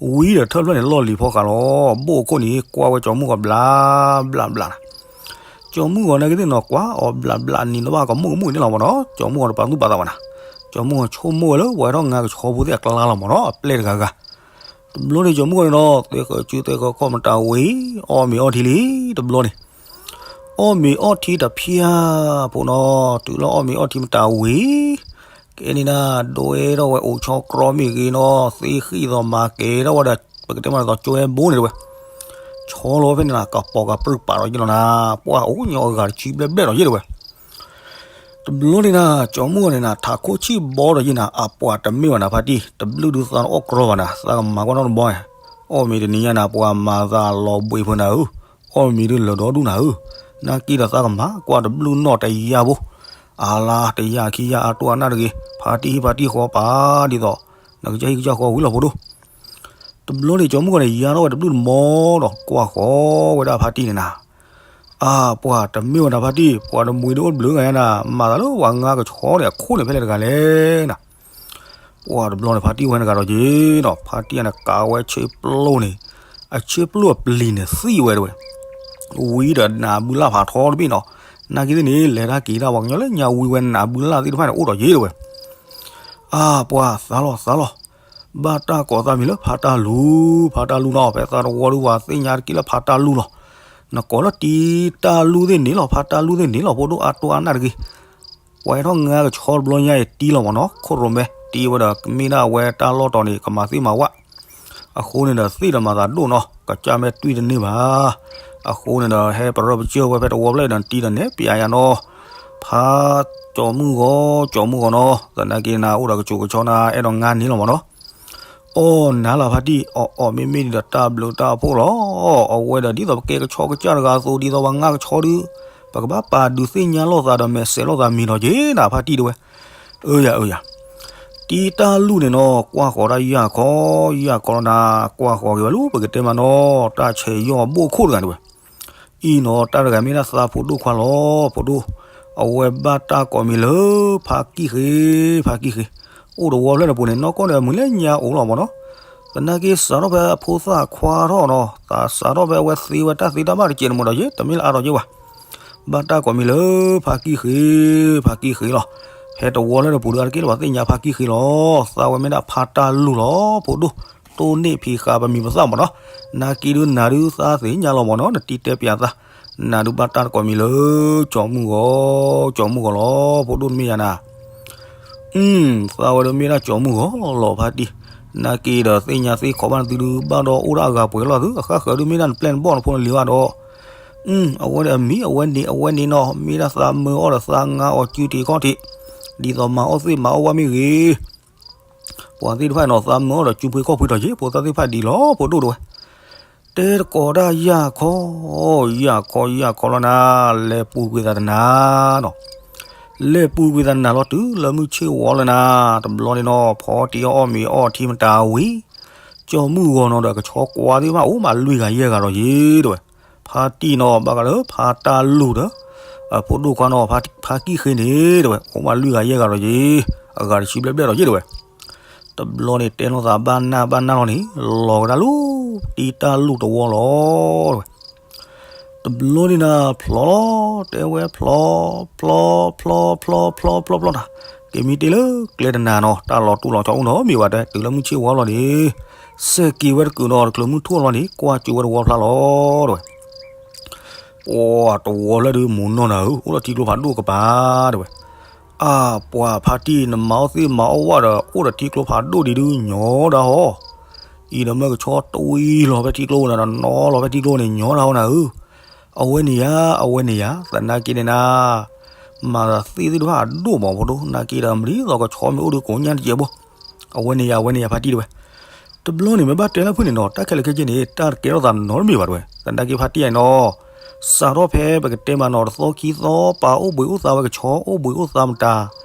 ဝံဒီးထၢၣ်ဖျၢၣ်န့ၣ်လီၢ်လံၤဖီဃာ်လီၤ ဘိၣ်အခိၣ်န့ၣ် ကွၢ်ဝဲကၠီမုၢ်ဂီၤဘျးဘျးဘျးနၤ ကၠီမုၢ်ဂီၤနာ်က့သ့ၣ်နီၤ ကွၢ်အီၤဘျးဘျးနံၤလၢဘၣ်ကမူၣ်ကမူၣ်န့ၣ်လီၤမ့ၢ်နီၤ ကၠီမုၢ်ဂီၤတပာ်သူၣ်ပာ်သးဘၣ်နၤ ကၠီမုၢ်ဂီၤဆိကမိၣ်ဝဲလၢပှၤဟဲထီၣ်ငါကဆီဖိသ့ၣ်အကျါလီၤမ့ၢ်နီၤ အပျဲၢ်တဂၤဂၤ တဘျီန့ၣ်ကၠီမုၢ်ဂီၤန့ၣ်ဒီး သ့ဃၢၤစုသ့ဃၢၤခီၣ်မတၤဝံၤ အီၣ်မ့ၤအီထံလံ တဘျီန့ၣ် အီၣ်မ့ၤအီထံတဖျၢၣ်ဖိနီၤ တုၤလၢအီၣ်မ့ၤအီထံမတၤဝံၤ ကဲန့ၣ်နၤ ဒွဲထီၣ်ဝဲအိၣ်ဆီကြီမ့ၢ်ဂ့ၤနီၤ သ့ဃံၣ်သိးမၤကဲထီၣ်ဝဲဒီး ပကတဲမးဒ်သိးကၠိဝဲဘိန့ၣ်တဝဲ ဆီလီၤဝဲဖဲန့ၣ်နၤ ကပိာ်ကပြုၢ်ပာ်ဒီးယံၤလီၤနၤ ပှၤအိၣ်ညီအဂၤတဆံဘျဲၣ်ဘျဲၣ်ဒီးယံၤတဝဲ တဘျီန့ၣ်နၤ ကၠီမုၢ်ဂီၤန့ၣ်နၤ ထးခိၣ်ဆံၣ်ဘီဒီးယံၤနၤ အပှၤတမ့ၢ်ဘၣ်နၤဖါတံၢ် တဘျုးဒုးသးတအီၣ်ကြီဘၣ်နၤ သးကမၤကွၢ်နီတဘီ အီၣ်မ့ၤတနံၤညါနၤ ပှၤမၤသးလီၤဘှံးဖိနၤဧၢ အီၣ်မ့ၤဒုးလၢာ်ဒီဒူၣ်နၤဧၢ နာ်က့ဒီးသးကမၤကွၢ်တဘျုးနီၢ်တယၢ်ဖိ အလါတယၢ်ခံယၢ်အတိၢ်အနၢ်တဂ့ၤ ဖါတံၢ်ဟံၣ်ဖါတံၢ်ဃီပာ်ဒ်သိး နကစၢ်ဟံၣ်ကစၢ်ဃီဝံၤလီၤဖိဒိၣ် တဘျီန့ၣ် ကၠီမုၢ်ဂီၤန့ၣ် ယါထီၣ်ဝဲတဘျုးတဘီဒီး ကွၢ်ဃီၤဝဲဒၣ်ဖါတံၢ်န့ၣ်နၤ အါ ပှၤတမ့ၢ်ဝဲဒၣ်ဖါတံၢ် ပှၤတမှံၤဒုးအိၣ်တဘျုးဂၤညါနၤ မၤသးလၢပှၤငါကဆီန့ၣ် အခိၣ်န့ၣ်ဖဲလဲၣ်တဂၤလဲၣ်နၤ ပှၤတဘျီန့ၣ် ဖါတံၢ်ဝဲတဂၤဒီးက့ၤနီၤ ဖါတံၢ်န့ၣ်ကးဝဲဆ့ပျိၢ်န့ၣ် အဆ့ပျိၢ်အပျံၤန့ၣ်သံဝဲတဝဲ ဝံၤဒီးနးဘုလၢ်ဖးထီတဘ့ၣ်နီၤ နာ်က့သ့ၣ်န့ၣ် လဲၤတၢ်က့ၤတၢ်ပှၤကညီလၢညါဝံၤဝဲနးဘုလၢ်သ့ၣ်တဖၣ်န့ၣ်အိၣ်ဒီးက့ၤတဝဲ အါ ပှၤသးလီၤသးလီၤ ဘၣ်တၢ်ကိးသးမံၤလၢဖါတၢ်လူၤ ဖါတၢ်လူၤနီၤ ဖဲသးတဝီဒုးပှၤသ့ၣ်ညါတက့ၢ်လၢဖါတၢ်လူၤလီၤ နကိးလၢတံၤတၢ်လူၤသ့ၣ်န့ၣ်လီၤ ဖါတၢ်လူၤသ့ၣ်န့ၣ်လီၤ ဖိဒိၣ်အါတိၢ်အါနၢ်တဂ့ၤ ပှၤဟဲထီၣ်ငါကဆီတဘျီညါအံၤတံၤလီၤမ့ၢ်နီၤ ခိၣ်ရိၣ်မဲ တံၤဝဲဒီးကမ့ၢ်ဒၣ်ဝဲတၢ်လီၢ်တီၤန့ၣ် ကမၤသ့မၤဝဲ အဃိန့ၣ်ဒီးသ့ၣ်ဒီးမၤသးဒိၣ်နီၤ ကစၢ်မဲာ်တွံၢ်တန့ၢ်ဘၣ် အဃိန့ၣ်ဒီးဟဲပရၢပစၢၢ်ဝဲဖဲတဝီဖျၢၣ်ဒီးတံၤဒီးနဲၣ်ပျးယၤနီၤ ဖါကၠီမုၢ်ဂီၤ ကၠီမုၢ်ဂီၤနီၤ သနာ်က့နၤအိၣ်ဒီးကစိၤကဆီနၤ အဲၣ်ဒိးငါန့ၣ်လီၤမ့ၢ်နီၤ အီၣ်နၤလၢဖါတံၢ် အီၣ်အီၣ်မ့ၢ်မ့ၢ်န့ၣ်ဒီးတၢ်ဘျုးတၢ်ဖှိၣ်လီၤ အဝဲဒီးဒ်သိးပကဲကဆီကစၢ်တဂၤအသိး ဒ်သိးပှၤငါကဆီဒုး ပကဘၣ်ပာ်ဒုးသ့ၣ်ညါလိာ်သးဒီးမဲာ်ဆှးလိာ်သးမံၤလီၤက့ၤနၤဖါတံၢ်တဲဝဲ အၢယၤအၢယၤ တံၤတၢ်လူၤန့ၣ်နီၤ ကွၢ်ဃီၤတၢ်ယၢ်ခီ ယၢ်ခီနၤ ကွၢ်ဃီၤက့ၤဝဲလၢပကတဲမးနီၤ တၢ်ဆဲးယီၢ်ဘိၣ်ခိၣ်တဂၤန့ၣ်ဝဲ အံၤနီၤ တၢ်တဂၤမ့ၢ်ဒၣ်သးဖိဒိၣ်ခွါလီၤ ဖိဒိၣ် အဝဲဘၣ်တၢ်ကိးမံၤလၢ ဖါကံၣ်ဃ့ ဖါကံၣ်ဃ့ အိၣ်တဝီဖျၢၣ်န့ၣ်ပူၤန့ၣ် နီၢ်ကီၢ်န့ၣ် မုၢ်လၢညါအိၣ်လီၤမ့ၢ်နီၤ သနာ်က့စးထီၣ်ဖဲအဖိသၣ်ခွါထီၣ်နီၤ သးစးထီၣ်ဖဲအဝဲသ့ဝဲတၢ်သ့တၢ်ဘၣ်တကဲးန့ၣ်မ့ၢ်ဒီးယ့ တမ့ၢ်လၢအါထီၣ်က့ၤဝဲ ဘၣ်တၢ်ကိးမံၤလၢ ဖါကံၣ်ဃ့ ဖါကံၣ်ဃ့လီၤ ဖဲတဝီလၢတပူၤဒုးအါတက့ၢ်လၢပှၤသ့ၣ်ညါဖါကံၣ်ဃ့လီၤ သးဝဲမ့ၢ်ဒၣ်ဖါတၢ်လူၤလီၤ ဖိဒိၣ် တိၢ်နီၣ်ဖံးဃာ်ပမံၤပသၣ်မ့ၢ်နီၤ နာ်က့ဒုးနၤဒုးသးသ့ၣ်ညါလီၤမ့ၢ်နီၤ နတံၤတဲပၠးသး နၤဒုးဘၣ်တၢ်ကိးမံၤလၢ ကၠီမုၢ်ဂီၤ ကၠီမုၢ်ဂီၤလီၤ ဖိဒိၣ်တမ့ၢ်ယၤနၤ သးဝဲဒၣ်မ့ၢ်ဒၣ်ကၠီမုၢ်ဂီၤလီၤဖါတံၢ် နာ်က့ဒီးသ့ၣ်ညါသ့ၣ်ခီဘၣ်နသုဒုး ဘၣ်ဒီးအိၣ်ဒၣ်အဂၤပှဲၤလီၤသု အဃၣ်ဃၢၤဒုး မ့ၢ်ဒၣ်နပျဲၢ်နဘီၣ်နဖိနလံၤဘၣ်ဒီး အဝဲန့ၣ်အမံၤ အဝဲန့ၣ် အဝဲန့ၣ်နီၤ မ့ၢ်ဒၣ်သးမၢအီၣ်ဒီးသးငါအီၤ စုတ့ခီၣ်ထံး ဒ်သိးမၤအီၣ်သ့ၣ်မၤအီၣ်ဝဲမ့ၢ်ဂ့ၤ ပှၤသ့ၣ်တဖၣ်နီၤ သးမၢအီၣ်ဒီးစုဖှ့ခီၣ်ဖှ့ထီၣ်က့ၤ ဖိသၣ်သ့ၣ်တဖၣ်ဒ်လီၤ ဖိဒိၣ်တဝဲ တဲတကိးဒၣ်ယၢ်ခီ, ယၢ်ခီ ယၢ်ခီလီၤနၤ, လဲၤပူၤကွံာ်သးတနၤနီၤ, လဲၤပူၤကွံာ်သးနၤလီၤတုၤလၢမုၢ်ဆ့ၣ်ဝီလီၤနၤ, တဘျီန့ၣ်နီၤ ဖီတံၢ်အီၣ်မ့ၤအီထံမတၤဝံၤ, ကၠီမုၢ်ဂီၤနီၤဒီးကဆီကွၢ်သ့ၣ်တဖၣ်အိၣ်မးလွံၢ်ဂၤယဲၢ်ဂၤလီၤယ့ၤတဲဝဲ, ဖါတံၢ်နီၤ ဘၣ်ဃးလၢဖါတၢ်လူၢ်ဒီး ဖိဒိၣ်ခွါနီၤ ဖါကံၣ်ဃ့န့ၣ်တဲဝဲ အိၣ်မးလွံၢ်ဂၤယဲၢ်ဂၤလီၤယ့ၤ, အဂၤတဆံဘျဲၣ်ဘျဲၣ်လီၤယ့ၤတဲဝဲ တဘျီန့ၣ်တဲလိာ်သးဘၣ်နၢ်ဘၣ်နၢ်လီၤန့ၣ်, လီၤကဒါလၢ တံၢ်တၢ်လူၢ်တဝီလီၤတဲဝဲ, တဘျီန့ၣ်နၤဖျီလီၤ, တဲဝဲဖျီ, ဖျီ, ဖျီ, ဖျီ, ဖျီ, ဖျီ, ဖျီနၤ, က့ၤမံတ့ၢ်လၢကျဲတနၤနီၤ, တၢ်လီၤတူၢ်လီၤဆီအိၣ်နီတမံၤဘၣ်တဲ, တုၤလၢမုၢ်ဆ့ၣ်ဝီလီၤန့ၣ်, စဲးက့ၤဝဲတကုာ်နီၤ, တချုးမုၢ်ထူၣ်လီၤန့ၣ်, ကွၢ်ကၠိဝဲတဝီဖျါလီၤတဲဝဲ ပှၤတဝီလၢဒုးမိၢ်နီၢ်နၤဧၢ, အိၣ်ဒီးထံကျိဖးဒိၣ်ကပၤတဲဝဲ, အါပှၤဖါတံၢ် နမၤအီၣ်သ့ၣ်မၤအီၣ်ဝဲဒီး အိၣ်ဒီးထံကျိဖးဒိၣ်ဒံးဒုးညီဒၣ်ဟီ, အံၤဒီးမ့ၢ်ကဆီတဝံၤလီၤဖဲထံကျိန့ၣ်ဒီး နီၤလီၤဖဲထံကျိန့ၣ် ညီဒၣ်ဟီနၤဧၢ, အဝဲန့ၣ်ယါ အဝဲန့ၣ်ယါ သနာ်က့န့ၣ်နၤ မၤသးသ့ၣ်သ့ၣ်တဖၣ်အဒိၣ်မးဖိဒိၣ် နာ်က့ဒီးမရံသီကဆီမ့ၢ်အိၣ်ဒုးကိးညါတစဲးဘိ, အဝဲန့ၣ်ယါ အဝဲန့ၣ်ယါဖါတံၢ်တဲဝဲ တဘျီန့ၣ် မ့ၢ်ဘၣ်တဲလၢဖုၣ်န့ၣ်နီၤ တၢ်ခဲလၢာ်ခဲဆ့န့ၣ် တၢ်တကဲထီၣ်သးနီတမံၤဘၣ်တဲဝဲ, သနာ်က့ဖါတံၢ်အံၤနီၤ, စးထီၣ်ဖဲပကတဲမးနီၤ တသီခံသီ ပာ်အိၣ်ဘှံးအိၣ်သါဝဲကဆီ အိၣ်ဘှံးအိၣ်သါမတၤ,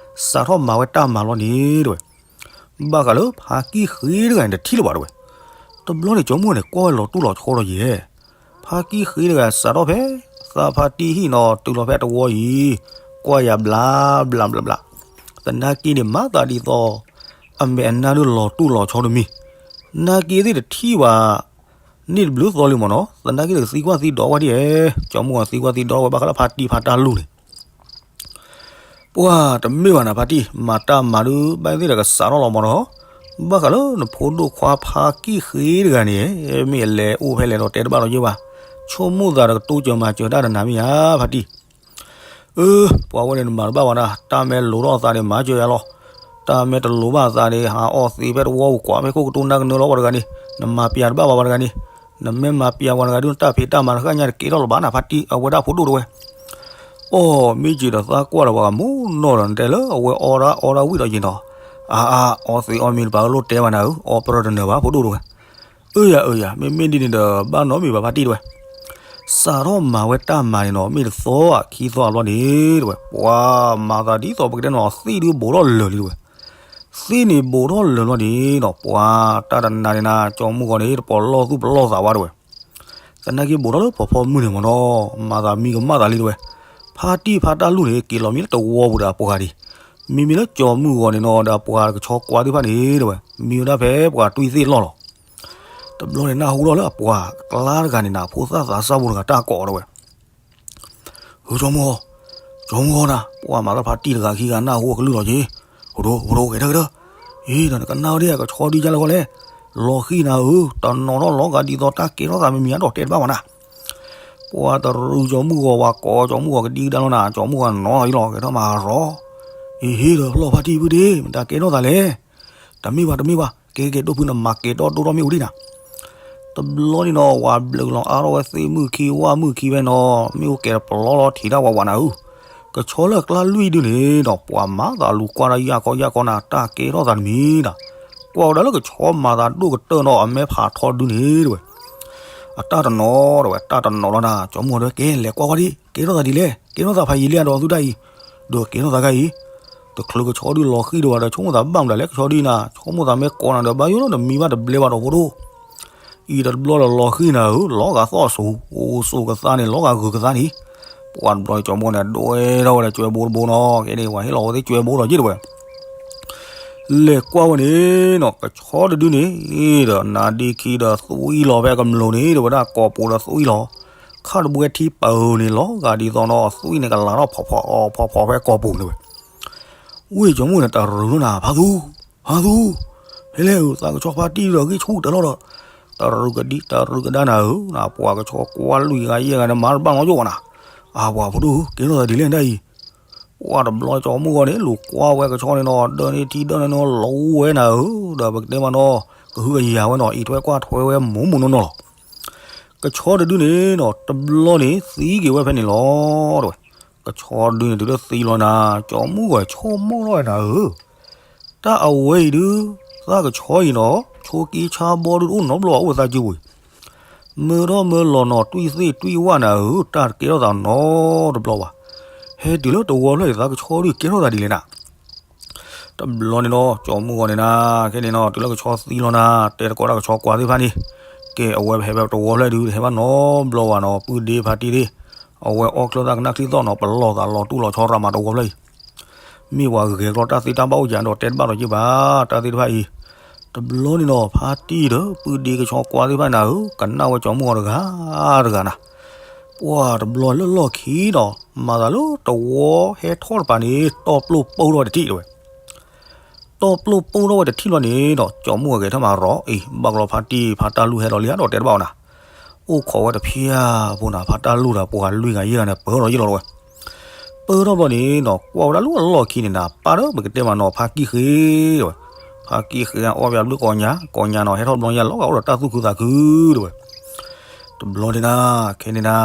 စးထီၣ်မၤဝဲတၢ်မၤလီၤန့ၣ်တဲဝဲ, ဘၣ်ဃးလၢဖါကံၢ်ဃ့တဂၤန့ၣ် တထံၣ်လၢၤဘၣ်တဲဝဲ, တဘျီန့ၣ် ကၠီမုၢ်ဂီၤန့ၣ် ကွၢ်ဝဲလီၤတူၢ်လီၤဆီဒီးယဲၢ် ဖါကံၢ်ဃ့တဂၤ စးထီၣ်ဖဲ သးဖါတံၢ်ဟံၣ်နီၤ တုၤလီၤဖဲတဝီအံၤ, ကွၢ်ယၤဘျါ ဘျါ ဘျါ ဘျါ, သနာ်က့န့ၣ် မၤသးဒ်သိး အမဲာ်အနါဒုးလီၤတူၢ်လီၤဆီတမံၤ, နာ်က့သ့ၣ်တထံၣ်ဘၣ် န့ၢ်တဘျုးသီလံမ့ၢ်နီၤ, သနာ်က့န့ၣ် သံကွၢ်သံဒိးဝဲဒ်အံၤ, ကၠီမုၢ်ဂီၤသံကွၢ်သံဒိးဝဲ ဘၣ်ဃးလၢဖါတံၢ်ဖါတၢ်လူၢ်န့ၣ် ပှၤတမ့ၢ်ဘၣ်နၤဖါတံၢ် မၤတၢ်မၤဒုး ဘၣ်သ့ၣ်ဒီးကစးထီၣ်လီၤမ့ၢ်နီၤ, ဘၣ်ဃးလၢနဖိဒိၣ်ခွါဖါကံၢ်ဃ့တဂၤန့ၣ် မ့ၢ်အလဲၤအိၣ်ဖဲလဲၣ်ဒီးတဲတဘၣ်လီၤယ့ၢ်ဘၣ်, ဆိကမိၣ်သးဒီးကတိစၢၤမၤစၢၤတၢ်ဒီးနၤမ့ၢ်ဧါ ဖါတံၢ် အၢ ပှၤဝဲန့ၣ်နမၤတဘၣ်ဘၣ်နၤ, တၢ်မ့ၢ်လိၤထီၣ်အသးန့ၣ် မၤစၢၤယၤလီၤ, တၢ်မ့ၢ်တလိၤဘၣ်အသးန့ၣ် ဟးအီၣ်သ့ဖဲတဝီပူၤကွၢ်ဖဲခိၣ်ကတိၤနၢ်ကနၢလီၤပှၤတဂၤန့ၣ်, နမၤပျးတဘၣ်ဘၣ်ပှၤတဂၤန့ၣ်, နမ့ၢ်မၤပျးပှၤတဂၤဒုး နတၢ်ဖံးတၢ်မၤတဃၣ်ညါတကဲထီၣ်လၢၤဘၣ်နၤဖါတံၢ် အဝဲဒၣ်ဖိဒိၣ်တဲဝဲ အီၣ်မ့ၢ်က့ၤဒီးသးကွၢ်ဒီး ပှၤကမိၣ်နီၢ်ဒီးနတဲလၢအဝဲအီၣ်ဒၣ်အီဒၣ်ဝံၣ်ဒီးယ့ၤနီၤ, အါအါ အီၣ်သ့အီၣ်မ့ၢ်တပၤလိၣ်တဲဘၣ်နၤဧၢ, အီၣ်ပရၢတနၢၤဘၣ်ဖိဒိၣ်တဲဝဲ, အၢယၤအၢယၤ မ့မ့ၢ်ဒ်န့ၣ်ဒီး ဘၣ်နီတမံၤဘၣ်ဖါတံၢ်တဲဝဲ, စးထီၣ်မၤဝဲတၢ်မၤန့ၣ်နီၤ မ့ၢ်တသီခံသီအဘျီန့ၣ်တဲဝဲ ပှၤမၤသးဒ်သိးပကတဲနီၤ သ့ၣ်ဒုးဘူးထီၣ်လၢာ်လံတဲဝဲ, သ့ၣ်န့ၣ်ဘူးထီၣ်လၢာ်လီၤန့ၣ်နီၤ ပှၤတၢ်တနၤန့ၣ်နၤ ကၠီမုၢ်ဂီၤန့ၣ် တပလီၢ်သူၣ်ပလီၢ်သးဝဲတဲဝဲ သနာ်က့ဘူးထီၣ်လၢဖီဖီမုၢ်န့ၣ်မ့ၢ်နီၤ, မၤသးမံကမၣ်သးလံတဲဝဲ, ဖါတံၢ်ဖါတၢ်လူၢ်န့ၣ် က့ၤလီၤမံလၢတဝီပူၤဒီးအပှၤဒံး, မံမ့ၢ်လၢကၠီမုၢ်ဂီၤန့ၣ်နီၤ ဒီးအပှၤကဆီကွၢ်သ့ၣ်တဖၣ်န့ၣ်တဲဝဲ မံဝဲဒၣ်ဖဲပှၤတွံၢ်သ့ၣ်လီၢ်လီၤ. တဘျီန့ၣ် နၢ်ဟူထီၣ်လၢအပှၤကျါတဂၤန့ၣ်နၤ ဖိသၣ်သးစၢ်ဖိတဂၤတၢ်ကိးအီၤတဲဝဲ ဟၢ ကၠီမုၢ်ဂီၤ, ကၠီမုၢ်ဂီၤနၤ, ပှၤမၤလၢဖါတံၢ်တဂၤခံဂၤနၢ်ဟူအကလုၢ်လီၤက့ၤ, ဖိဒိၣ် ဖိဒိၣ် ကဲထီၣ်ကဲထီၣ်, အံၤ နကနၣ်ဝဲဒ်အံၤ ကဆီဒုးကလဲၣ်, လီၤဃံၤနၤဧၢ, တနီၤထီၣ်လီၤဂာ်ဒ်သိးတၢ်ကဲထီၣ်သးမံၤမံၤအါဒီးတဲတဘၣ်ဝဲနၤ, ပှၤတရူးကၠီမုၢ်ဂီၤဝဲကိးကၠီမုၢ်ဂီၤကဒံကဒါလီၤနၤ, ကၠီမုၢ်ဂီၤနီၤလီၤ ကဲထီၣ်မၤရီ, အံၤ ဟ့ၣ်ဒီးဖျီၣ်ဖါတံၢ်ဖုဒ့ မတၤကဲထီၣ်သးလဲၣ်, တမ့ၢ်ဘၣ် တမ့ၢ်ဘၣ် ကဲကဲဒိၣ်ဖုနမၤကဲထီၣ်ဒိၣ်ထီၣ်မ့ၣ်အူဒံးနၤ တဘျီန့ၣ်နီၤ ဝၤဘျုးလီၤအါထီၣ်ဝဲသ့ၣ်မုၣ်ခံဝၣ်မုၣ်ခံဝဲနီၤ မ့ၣ်အူကဲၤတပလီလီၤထံးတၢ်ဝးဝးနၤဧၢ, ကဆီလၢအကျါလွံၢ်ဒုန့ၣ်ဒီး ပှၤမၤသးလူၤကွၢ်ဒၣ်ယၢ်ခီယၢ်ခီနၤ တၢ်ကဲထီၣ်သးတမံၤနၤ, ကွၢ်ဝဲဒၣ်လၢကဆီမၤသးဒိၣ်ကတၢၢ်နီၤ အမဲဖးထီဒုန့ၣ်တဲဝဲ အတၢ်တနီၤတဲဝဲ တၢ်တနီၤလီၤနၤ ကၠီမုၢ်ဂီၤတဲဝဲ ကဲ လဲၤကွၢ်ကွၢ်ဒံး ကဲထီၣ်သးဒ်လဲၣ် ကဲထီၣ်သးဖးယံာ်လံအဒီးသုတၢ်အံၤ, ဒီးကဲထီၣ်သးခါအံၤ, တချုးကဆီဒုလီၤဃံၤဒီးဝဲဒီး ဆိကမိၣ်သးဘၣ်မတၤလဲၣ် ကဆီဒုနၤ ဆိကမိၣ်သးမ့ၢ်ကိးနၤဒီး ဘၣ်ယိၣ်လီၤတမံၤဘၣ်တဘျဲဘၣ်ဒီးဖိဒိၣ် အံၤဒီးတဘျီလီၤလီၤဃံၤနၤဧၢ, လီၤဂာ်သီၣ်စိၤ, အိၣ်စိၤကသါန့ၣ် လီၤဂာ်ဂုၤကသါန့ၣ်, ပှၤတဘျီန့ၣ် ကၠီမုၢ်ဂီၤန့ၣ် ဒွဲထီၣ်ဝဲဒီး ကၠွဲဘိတဘိနီၤ, ကဲန့ၣ် ပှၤဟ့ၣ်လီၤဝဲသ့ၣ်ကၠွဲဘိလီၤယ့ၢ်တဲဝဲ, လဲၤကွၢ်ဝဲန့ၣ်နီၤ ကဆီတဒုန့ၣ်ဒီး နါဒ့ခံဒီးသွံၣ်လီၤဖဲကမျိၤန့ၣ် တဲဝဲဒၣ်ကိာ်ပူၤဒီးသွံၣ်လီၤ, ခါတဘှဲထံပၢၢ်န့ၣ် လီၤဂာ်ဒ်သိးနီၤ သွံၣ်န့ၣ် ကလးထီၣ်ဖီဖီဖီဖီဖဲကိာ်ပူၤန့ၣ်ဝဲ ဝ့ၢ်ကၠီမုၢ်ဂီၤန့ၣ် တရူးလီၤနၤ ဖါသူ, ဖါသူ, ဖဲလဲၣ်ဧၢ သးကဆီဖါတံၢ်ဒီးဂံၢ်ဆူၣ်တၢ်လီၢ်ဒီး, တရူးကဒံ တရူးကဒါနၤဧၢ, နပှၤကဆီကွၢ်လွံၢ်ဂၤယဲၢ်ဂၤန့ၣ် မၤတဘၣ်နီတယိာ်ဘၣ်နၤ, အါပှၤဖိဒိၣ်ဧၢ ကဲထီၣ်သးဒ်လဲၣ်ဒ်အံၤ, ပှၤတဘျီကၠီမုၢ်ဂီၤန့ၣ် လူၤကွၢ်ဝဲကဆီန့ၣ်နီၤ ဒၢန့ၢ်ထံဒၢန့ၢ်နီၤ လီၤဝဲနၤဧၢ, ဒီးပကတဲမးနီၤ ကဟုကယာ်ဝဲနီၤ အံးထွဲကွၢ်ထွဲဝဲမူးမူးနီၢ်နီၢ်လီၤ. ကဆီတဒုန့ၣ်နီၤ တဘျီန့ၣ်သံက့ၤဝဲဖဲန့ၣ်လီၤ တဲဝဲ. ကဆီတဒုန့ၣ်တုၤလၢသံလီၤနၤ ကၠီမုၢ်ဂီၤဆိကမိၣ်ထီၣ်ဝဲနၤဧၢ, တၢ်အဝဲအံၤဒုး သးကဆီအံၤနီၤ ဆိက့ဆါဘီဒုးတအိၣ်နီတဘျီဘၣ် အိၣ်ဝဲသးစုပူၤအံၤ မၢထီၣ်မၢလီၤနီၤ တွံၢ်သ့ၣ်တွံၢ်ဝၣ်နၤဧၢ, တၢ်တကဲထီၣ်သးနီတဘျီဘၣ်. ဟဲတုၤလၢတဝီဖျၢၣ်အံၤ သးကဆီဒုးကဲထီၣ်သးဒ်လဲၣ်နၤ. တဘျီန့ၣ်နီၤ ကၠီမုၢ်ဂီၤန့ၣ်နၤ ခဲန့ၣ်နီၤ တုၤလၢကဆီသံလီၤနၤ တဲသကိးတၢ်ကဆီကွၢ်သ့ၣ်တဖၣ်န့ၣ်, ကဲအဝဲဟဲဖဲတဝီဖျၢၣ်ဒုး တဟဲဘၣ်နီတဘျီဘၣ်နီၤ ပုၢ်ဒ့ဖါတံၢ်သ့ၣ်, အဝဲအီၣ်ချၢသၣ်ကနၣ်ချံသီၣ်နီၤ ပလီၢ်သးလီၤတူၢ်လီၤဆီရၤမးတဝီဖျၢၣ်အံၤ မ့ၢ်ပှၤဂဲၤကျီတၢ်သ့တၢ်ဘၣ်အိၣ်ယၤဒီးတဲတဘၣ်ဒီးယ့ၢ်ဘၣ် တၢ်သ့ၣ်တဖၣ်အံၤ. တဘျီန့ၣ်နီၤ ဖါတံၢ်ဒီး ပုၢ်ဒ့ကဆီကွၢ်သ့ၣ်တဖၣ်နၤဧၢ, ကနၣ်ဝဲကၠီမုၢ်ဂီၤတဂၤတဂၤနၤ. ပှၤတဘျီလၢလီၢ်ခံဒီး မၤသးလၢတဝီဟဲထီၣ်တပၤန့ၣ် တီၢ်ပျိၢ်ပိၢ်ထီၣ်ဝဲတထံၣ်တဲဝဲ တီၢ်ပျိၢ်ပိၢ်ထီၣ်ဝဲတထံၣ်လီၤန့ၣ်ဒီး ကၠီမုၢ်ဂီၤဂဲၤထၢၣ်မးရီၤအံၤ ဘၣ်ကလီဖါတံၢ်ဖါတၢ်လူၢ်ဟဲလီၤလံဒီးတဲတဘၣ်အီၤနၤ. အိၣ်ခိးဝဲတဖျၢၣ်ဖိနၤ ဖါတၢ်လူၢ်ဒီးပှၤလွံၢ်ဂၤယဲၢ်ဂၤန့ၣ် ပၢၢ်ထီၣ်ယ့ၢ်လီၤတဲဝဲ. ပၢၢ်ထီၣ်ဘျီန့ၣ်နီၤ ကွၢ်ဝဲဒၣ်လၢအလီၢ်ခံန့ၣ်နၤ ပၢ်ဒီးပကတဲမးနီၤ ဖါကံၢ်ဃ့တဲဝဲ. ဖါကံၢ်ဃ့အီၣ်ဘၣ်ဘျုးကိးညါ ကိးညါနီၤ ဟဲထီၣ်ဘျီညါလီၤဂာ်အိၣ်ဒီးတၢ်သူၣ်ခုသးခုတဲဝဲ. တဘျီန့ၣ်နၤ ခဲန့ၣ်နၤ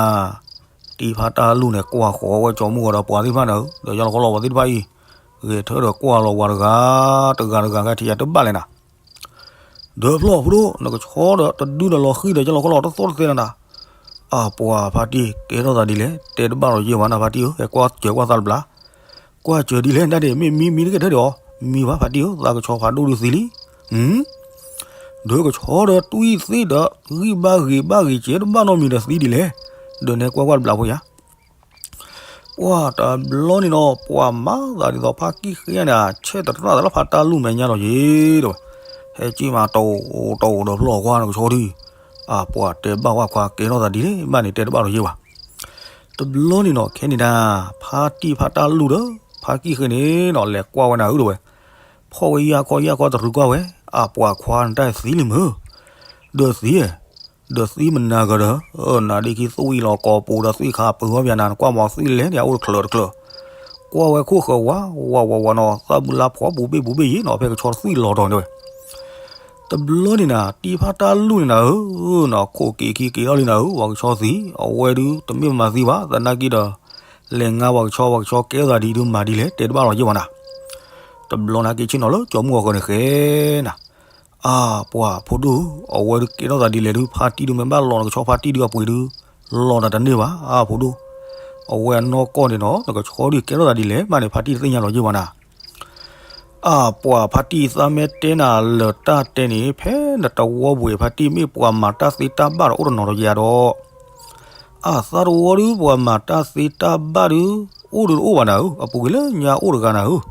တံၢ်ဖါတၢ်လူၢ်န့ၣ် ကွၢ်ဃီၤဝဲကၠီမုၢ်ဂီၤဒီးပှၤသ့ၣ်တဖၣ်န့ၣ် ဒီးယလီၤခီလီၤဝဲသ့ၣ်တဖၣ်အံၤ ဂဲၤထၢၣ်ဒီးကွၢ်လီၤဝဲတဂၤ တဂၤတဂၤဂၤထံၣ်ယၤတဘၣ်လဲၣ်နၤ. ဒီးဖျီၣ်ဖိဒိၣ် နကဆီဒီးတဒုဒီးလီၤဃံၤဒီးယလီၤခီလီၤတသီၣ်တသဲလၢနၤ. အပှၤဖါတံၢ် ကဲထီၣ်သးဒ်လဲၣ် တဲတဘၣ်ဒီးယ့ၢ်ဘၣ်နၤဖါတံၢ်ဧၢ ဟဲကွၢ်စၢၤကွၢ်သးတဘျီ ကွၢ်စၢၤဒ်လဲၣ်နတၢ်ဒ့ၣ် မ့ၢ်မံမံတကဲထၢၣ်ဒံးအီၤ မံဘၣ်ဖါတံၢ်ဧၢ သးကဆီဖးဒိၣ်ဒုးသံလံ. ဒီးကဆီဒီးတွံၢ်သ့ၣ်ဒီး ဂံၢ်ဘၣ်ဂ့ၤဘၣ်ဂ့ၤကဲတဘၣ်နီတမံၤဒီးသံဒ်လဲၣ်. ဒီးနဟဲကွၢ်ကွၢ်တဘျီဖိယါ ပှၤတဘျီန့ၣ်နီၤ ပှၤမၤသးဒ်သိးဖါကံၢ်ဃ့န့ၣ် ဆဲးတရၣ်သးလၢဖါတၢ်လူၢ်မဲာ်ညါလီၤယ့ၢ်တဲဝဲ. ဟဲက့ၤမးတအိၣ်တအိၣ်ဒီးဖျီၣ်ကွၢ်နကဆီဒုး အပှၤတဲဘၣ်ဝဲခွါကဲထီၣ်သးဒ်လဲၣ်ဘၣ်န့ၣ် တဲတဘၣ်ဒီးယ့ၢ်ဘၣ်. တဘျီန့ၣ်နီၤ ခဲန့ၣ်ဒၣ် ဖါတံၢ်ဖါတၢ်လူၢ်ဒီး ဖါကံၢ်ဃ့န့ၣ်နီၤ လဲၤကွၢ်ဝဲနၤဧၢတဲဝဲ. ဖီၣ်ဝဲယၢ်ခီယၢ်ခီတရူးကွၢ်ဝဲ အပှၤခွါနတၢ်သံလံမုၢ် ဒီးသံ ဒီးသံမနၤကဒီး နၤဒ့ခံသွံၣ်လီၤကိာ်ပူၤဒီးသွံၣ်ခါပၢၤဝဲပၠးနၤ နကွၢ်မီၤသွံၣ်လဲၣ်န့ၣ် အအိၣ်တချၢးတချၢး ကွၢ်ဝဲခိၣ်ဃၢၤဝါဝါဝါဝါနီၤ သးဘုလါဖီပူၤဘ့ၣ်ပူၤဘ့ၣ်ယံၤနီၤ ဖဲကဆီတသွံၣ်လီၤတီၤန့ၣ်ဝဲ. တဘျီန့ၣ်နၤ တံၢ်ဖါတၢ်လူၢ်န့ၣ်နၤဧၢ နီၤ ခိၣ်က့ၤခံက့ၤထီၣ်လံနၤဧၢ ပှၤကဆီသံ အဝဲဒုးတမ့ၢ်မၤသံဘၣ် သနာ်က့ဒီး လဲၤငါပှၤကဆီ ပှၤကဆီကဲထီၣ်သးဒ်ဒုးမၤဒ်လဲၣ် တဲတဘၣ်လီၤယ့ၢ်ဘၣ်နၤ. တဘျီနၤက့ၤဆ့ၣ်နီၤလၢကၠီမုၢ်ဂီၤဃၢၤန့ၣ်ဃဲနၤ အါ ပှၤဖိဒိၣ် အဝဲဒုးကဲထီၣ်သးဒ်လဲၣ်ဒုး ဖါတံၢ်ဒုးမ့ၢ်ဘၣ်လီၤနကဆီဖါတံၢ်ဒုးအပှ့ၤဒုး လီၤနၤတန့ၢ်ဘၣ် အါ ဖိဒိၣ်. အဝဲအနီၢ်ကီၢ်န့ၣ်နီၤ နကဆီဒုးကဲထီၣ်သးဒ်လဲၣ်မးန့ၣ် ဖါတံၢ်တသ့ၣ်ညါလီၤယ့ၢ်ဘၣ်နၤ. အါ ပှၤဖါတံၢ်သးမ့ၢ်တဲနၤ လၢတၢ်တဲန့ၣ် ဖဲနတဝီပူၤ ဖါတံၢ်မ့ၢ်ပှၤမၤတၢ်သ့တၢ်ဘၣ်ဒီးအိၣ်တနီၤဒီးယၤဒီး အါ သးတဝီဒုး ပှၤမၤတၢ်သ့တၢ်ဘၣ်ဒုး အိၣ်ဒုးတအိၣ်ဘၣ်နၤဧၢ အပူၤကွံာ်လၢညါအိၣ်တဂၤနၤဧၢ.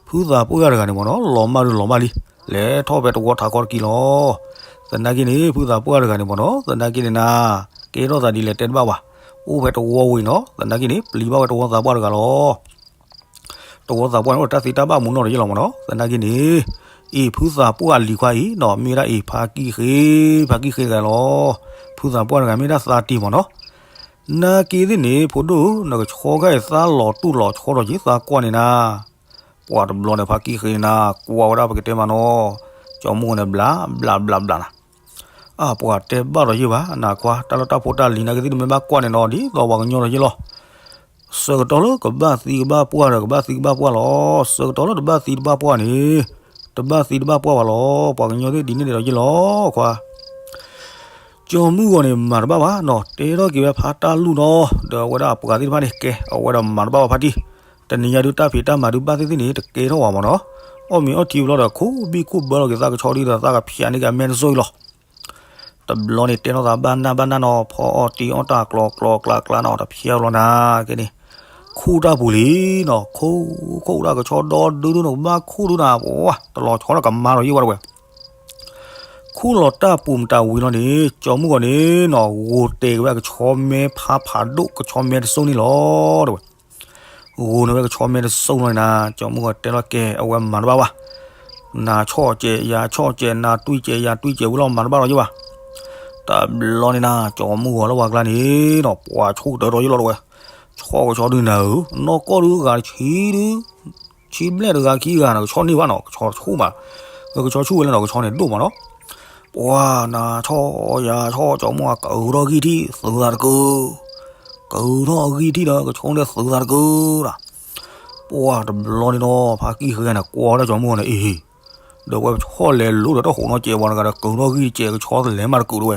ဖုသးပှၢ်တဂၤန့ၣ်မ့ၢ်နီၤ လီၤမၢ်ဒုးလီၤမၢ်လံ လဲၤထီၣ်ဖဲတဝီထးခီတကံလီၤ. သနာ်က့န့ၣ် ဖုသးပှၢ်တဂၤန့ၣ်မ့ၢ်နီၤ သနာ်က့န့ၣ်နၤ ကဲထီၣ်သးဒ်လဲၣ်တဲတဘၣ်ဘၣ်. အိၣ်ဖဲတဝီဝံၤနီၤ သနာ်က့န့ၣ် ပျံၤဘၣ်ဝဲတဝီသးပှၢ်တဂၤလီၤ. တဝီသးပှၢ်န့ၣ်အိၣ်ဒီးတၢ်သ့တၢ်ဘၣ်မူးနီၢ်ဒီးယ့ၢ်လီၤမ့ၢ်နီၤ သနာ်က့န့ၣ် အံၤဖုသးပှၢ်အလံၤခွါအံၤနီၤ မ့ၢ်ဒၣ်အံၤဖါကံၢ်ဃ့ ဖါကံၢ်ဃ့တဂၤလီၤ. ဖုသးပှၢ်တဂၤမ့ၢ်ဒၣ်သးတံၢ်မ့ၢ်နီၤ နာ်က့သ့ၣ်န့ၣ် ဖိဒိၣ် နကဆီခါအံၤသးလီၤတူၢ်လီၤဆီဒီးက့ၤသးကွၢ်န့ၣ်နၤ ပှၤတဘျီန့ၣ် ဖါကံၢ်ဃ့န့ၣ်နၤ ကွၢ်ဝဲဒၣ်ပကတဲမးနီၤ ကၠီမုၢ်ဂီၤန့ၣ် ဘျးဘျးဘျးဘျးနၤ အါ ပှၤတဲဘၣ်ဒီးယ့ၢ်ဘၣ် နၤခွါ တၢ်လၢတၢ်ဖိတၢ်လံၤနာ်က့သ့ၣ် နမ့ၢ်ဘၣ်ကွၢ်န့ၣ်နီၤ ဒ်သိးပှၤကညီဒီးယ့ၢ်လီၤ ဆၢကတီၢ်လၢကဘၣ်သံကဘၣ်ပှၢ်ဒီး ကဘၣ်သံကဘၣ်ပှၢ်လီၤ. ဆၢကတီၢ်လၢတဘၣ်သံတဘၣ်ပှၢ်န့ၣ် တဘၣ်သံတဘၣ်ပှၢ်ဘၣ်လီၤ. ပှၤကညီသ့ၣ်ဒ်န့ၣ်ဒီးယ့ၢ်လီၤ ခွါ ကၠီမုၢ်ဂီၤန့ၣ် မၤတဘၣ်ဘၣ်နီၤ တဲထီၣ်က့ၤဝဲဖါတၢ်လူၢ်နီၤ ဒီးအဝဲဒၣ်အပှၤသ့ၣ်တဖၣ်န့ၣ် ကဲ အဝဲဒီးမၤတဘၣ်ဘၣ်ဖါတံၢ် တနံၤညါဒုးတၢ်ဖံးတၢ်မၤဒုးဘၣ်သ့ၣ်သ့ၣ်န့ၣ် တကဲထီၣ်ဝဲမ့ၢ်နီၤ အီၣ်မ့ၤအီထံဘျီဒီး ခိၣ်ဘံၣ်ခိၣ်ဘၢလီၤက့ၤသးကဆီဒုးဒီး သးကဖၠးန့ၢ်က့ၤအမဲတစိၢ်အံၤလီၤ တဘျီန့ၣ် တဲထီၣ်သးဘၣ်နၢ်ဘၣ်နၢ်နီၤ ဖီအီၣ်တံၢ်အီၣ်တၢ်ကျီကျီကျါကျါနီၤ တဖၠါဘျီနၤက့န့ၣ် ခူၣ်တၢ်ပူၤလံနီၤ ခူၣ် ခူၣ်တၢ်ကဆီဒီဒုနီၤ ကဘၣ်ခူၣ်ဒုနီၤ ပှၤ တလီၤဆီဒီးကမါဒီးယ့ၢ်ဝဲတဝဲ ခူၣ်လီၤတၢ်ပူၤမတၤဝံၤလီၤန့ၣ် ကၠီမုၢ်ဂီၤန့ၣ်နီၤ ဂိၤတဲာ်က့ၤဝဲကဆီမဲဖးဖးဒိၣ် ကဆီမဲတစိၢ်န့ၣ်လီၤ တဝဲ ဂိၤန့ၣ်ဝဲကဆီမဲတစိၢ်လီၤန့ၣ်နၤ ကၠီမုၢ်ဂီၤတဲလီၤကဲ အဝဲမၤတဘၣ်ဘၣ် နၤဆီၣ်ကဲး ယၤဆီၣ်ကဲး နၤတွံၢ်ကဲး ယၤတွံၢ်ကဲးဝံၤလီၤ မၤတဘၣ်လီၤယ့ၢ်ဘၣ် တဘျီန့ၣ်နၤ ကၠီမုၢ်ဂီၤလၢပှၤကျါန့ၣ်နီၤ ပှၤဆိကတၢၢ်ဒီးယ့ၢ်လီၤတဝဲ ဆီၣ်ကဆီဒုနၤဧၢ နီၢ်ကီၢ်ဒုဂၤတဆံဒု ဆံဘျဲၣ်တဂၤခံဂၤနီၤ ကဆီန့ၢ်ဘၣ်နီၤ ကဆီတဆူၣ်မး ကဆီဆူၣ်ဝဲလၢနီၤ ကဆီန့ၣ်ဒိၣ်မးနီၤ ပှၤနၤဆီၣ်ယၤဆီၣ် ကၠီမူၣ်အကဂုၤထီၣ်ဂံၢ်ထံၣ်သုးသးတကုၤ, ကဂုၤထီၣ်ဂံၢ်ထံၣ်ဒီး ကဆီန့ၣ်သုးသးတကုၤဒီး, ပှၤတဘျီန့ၣ်ဒီး ဖါကံၣ်ဃ့န့ၣ် ကွၢ်ဝဲဒၣ်ကၠီမူၣ်ဂီၤန့ၣ် အ့ၣ်, ဒီးဝဲဆီၣ်လဲၤလိၤဒီးတၢ်ဃိးနီၣ်ကဲးပှၤတဂၤဒီး ကဂုၤထီၣ်ဂံၢ်တကဲး ကဆီတလဲၤမးတကုၤတဝဲ,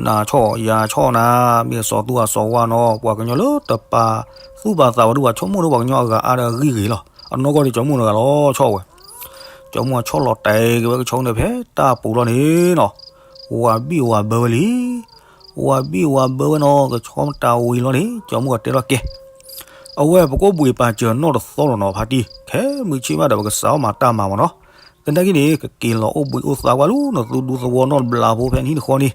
နၤဆီၣ်ယၤဆီၣ်နၤ, မ့ၢ်စီၤသူအစီၤဝါနီၤ ပှၤကညီလၢတပာ်သူၣ်ပာ်သးဝဲဒၣ် ပှၤဆိကမိၣ်ဒီးပှၤကညီအဂၤအါဒီးအဂံၢ်ဂ့ၤလီၤ. အနီၢ်ကီၢ်န့ၣ် ကၠီမူၣ်တဂၤလီၤဆီၣ်ဝဲ, ကၠီမူၣ်အဆီၣ်လီၤတဲာ်က့ၤဝဲကဆီန့ၣ်ဖဲတၢ်ပူၤလီၤန့ၣ်နီၤ, ဝၤဘံၣ်ဝၤဘၢဝဲလံ, ဝၤဘံၣ်ဝၤဘၢဝဲနီၤ ကဆီတၢ်ဝံၤလီၤန့ၣ် ကၠီမူၣ်အတဲလီၤကဲ အဝဲပကအိၣ်ဘှံးပာ်စၢၤနီၢ်တသီလီၤနီၤ ဖါတံၢ် ခဲမုၢ်ဆ့ၣ်ဘၣ်ဒီး ပကစးထီၣ်မၤတၢ်မၤမးနီၤ, သနာ်က့န့ၣ် ကက့ၤလီၤအိၣ်ဘှံးအိၣ်သါကွၢ်လၢနသူဒူသဝီနီတဘျီဖိဖဲနဟံၣ်တဃီန့ၣ်,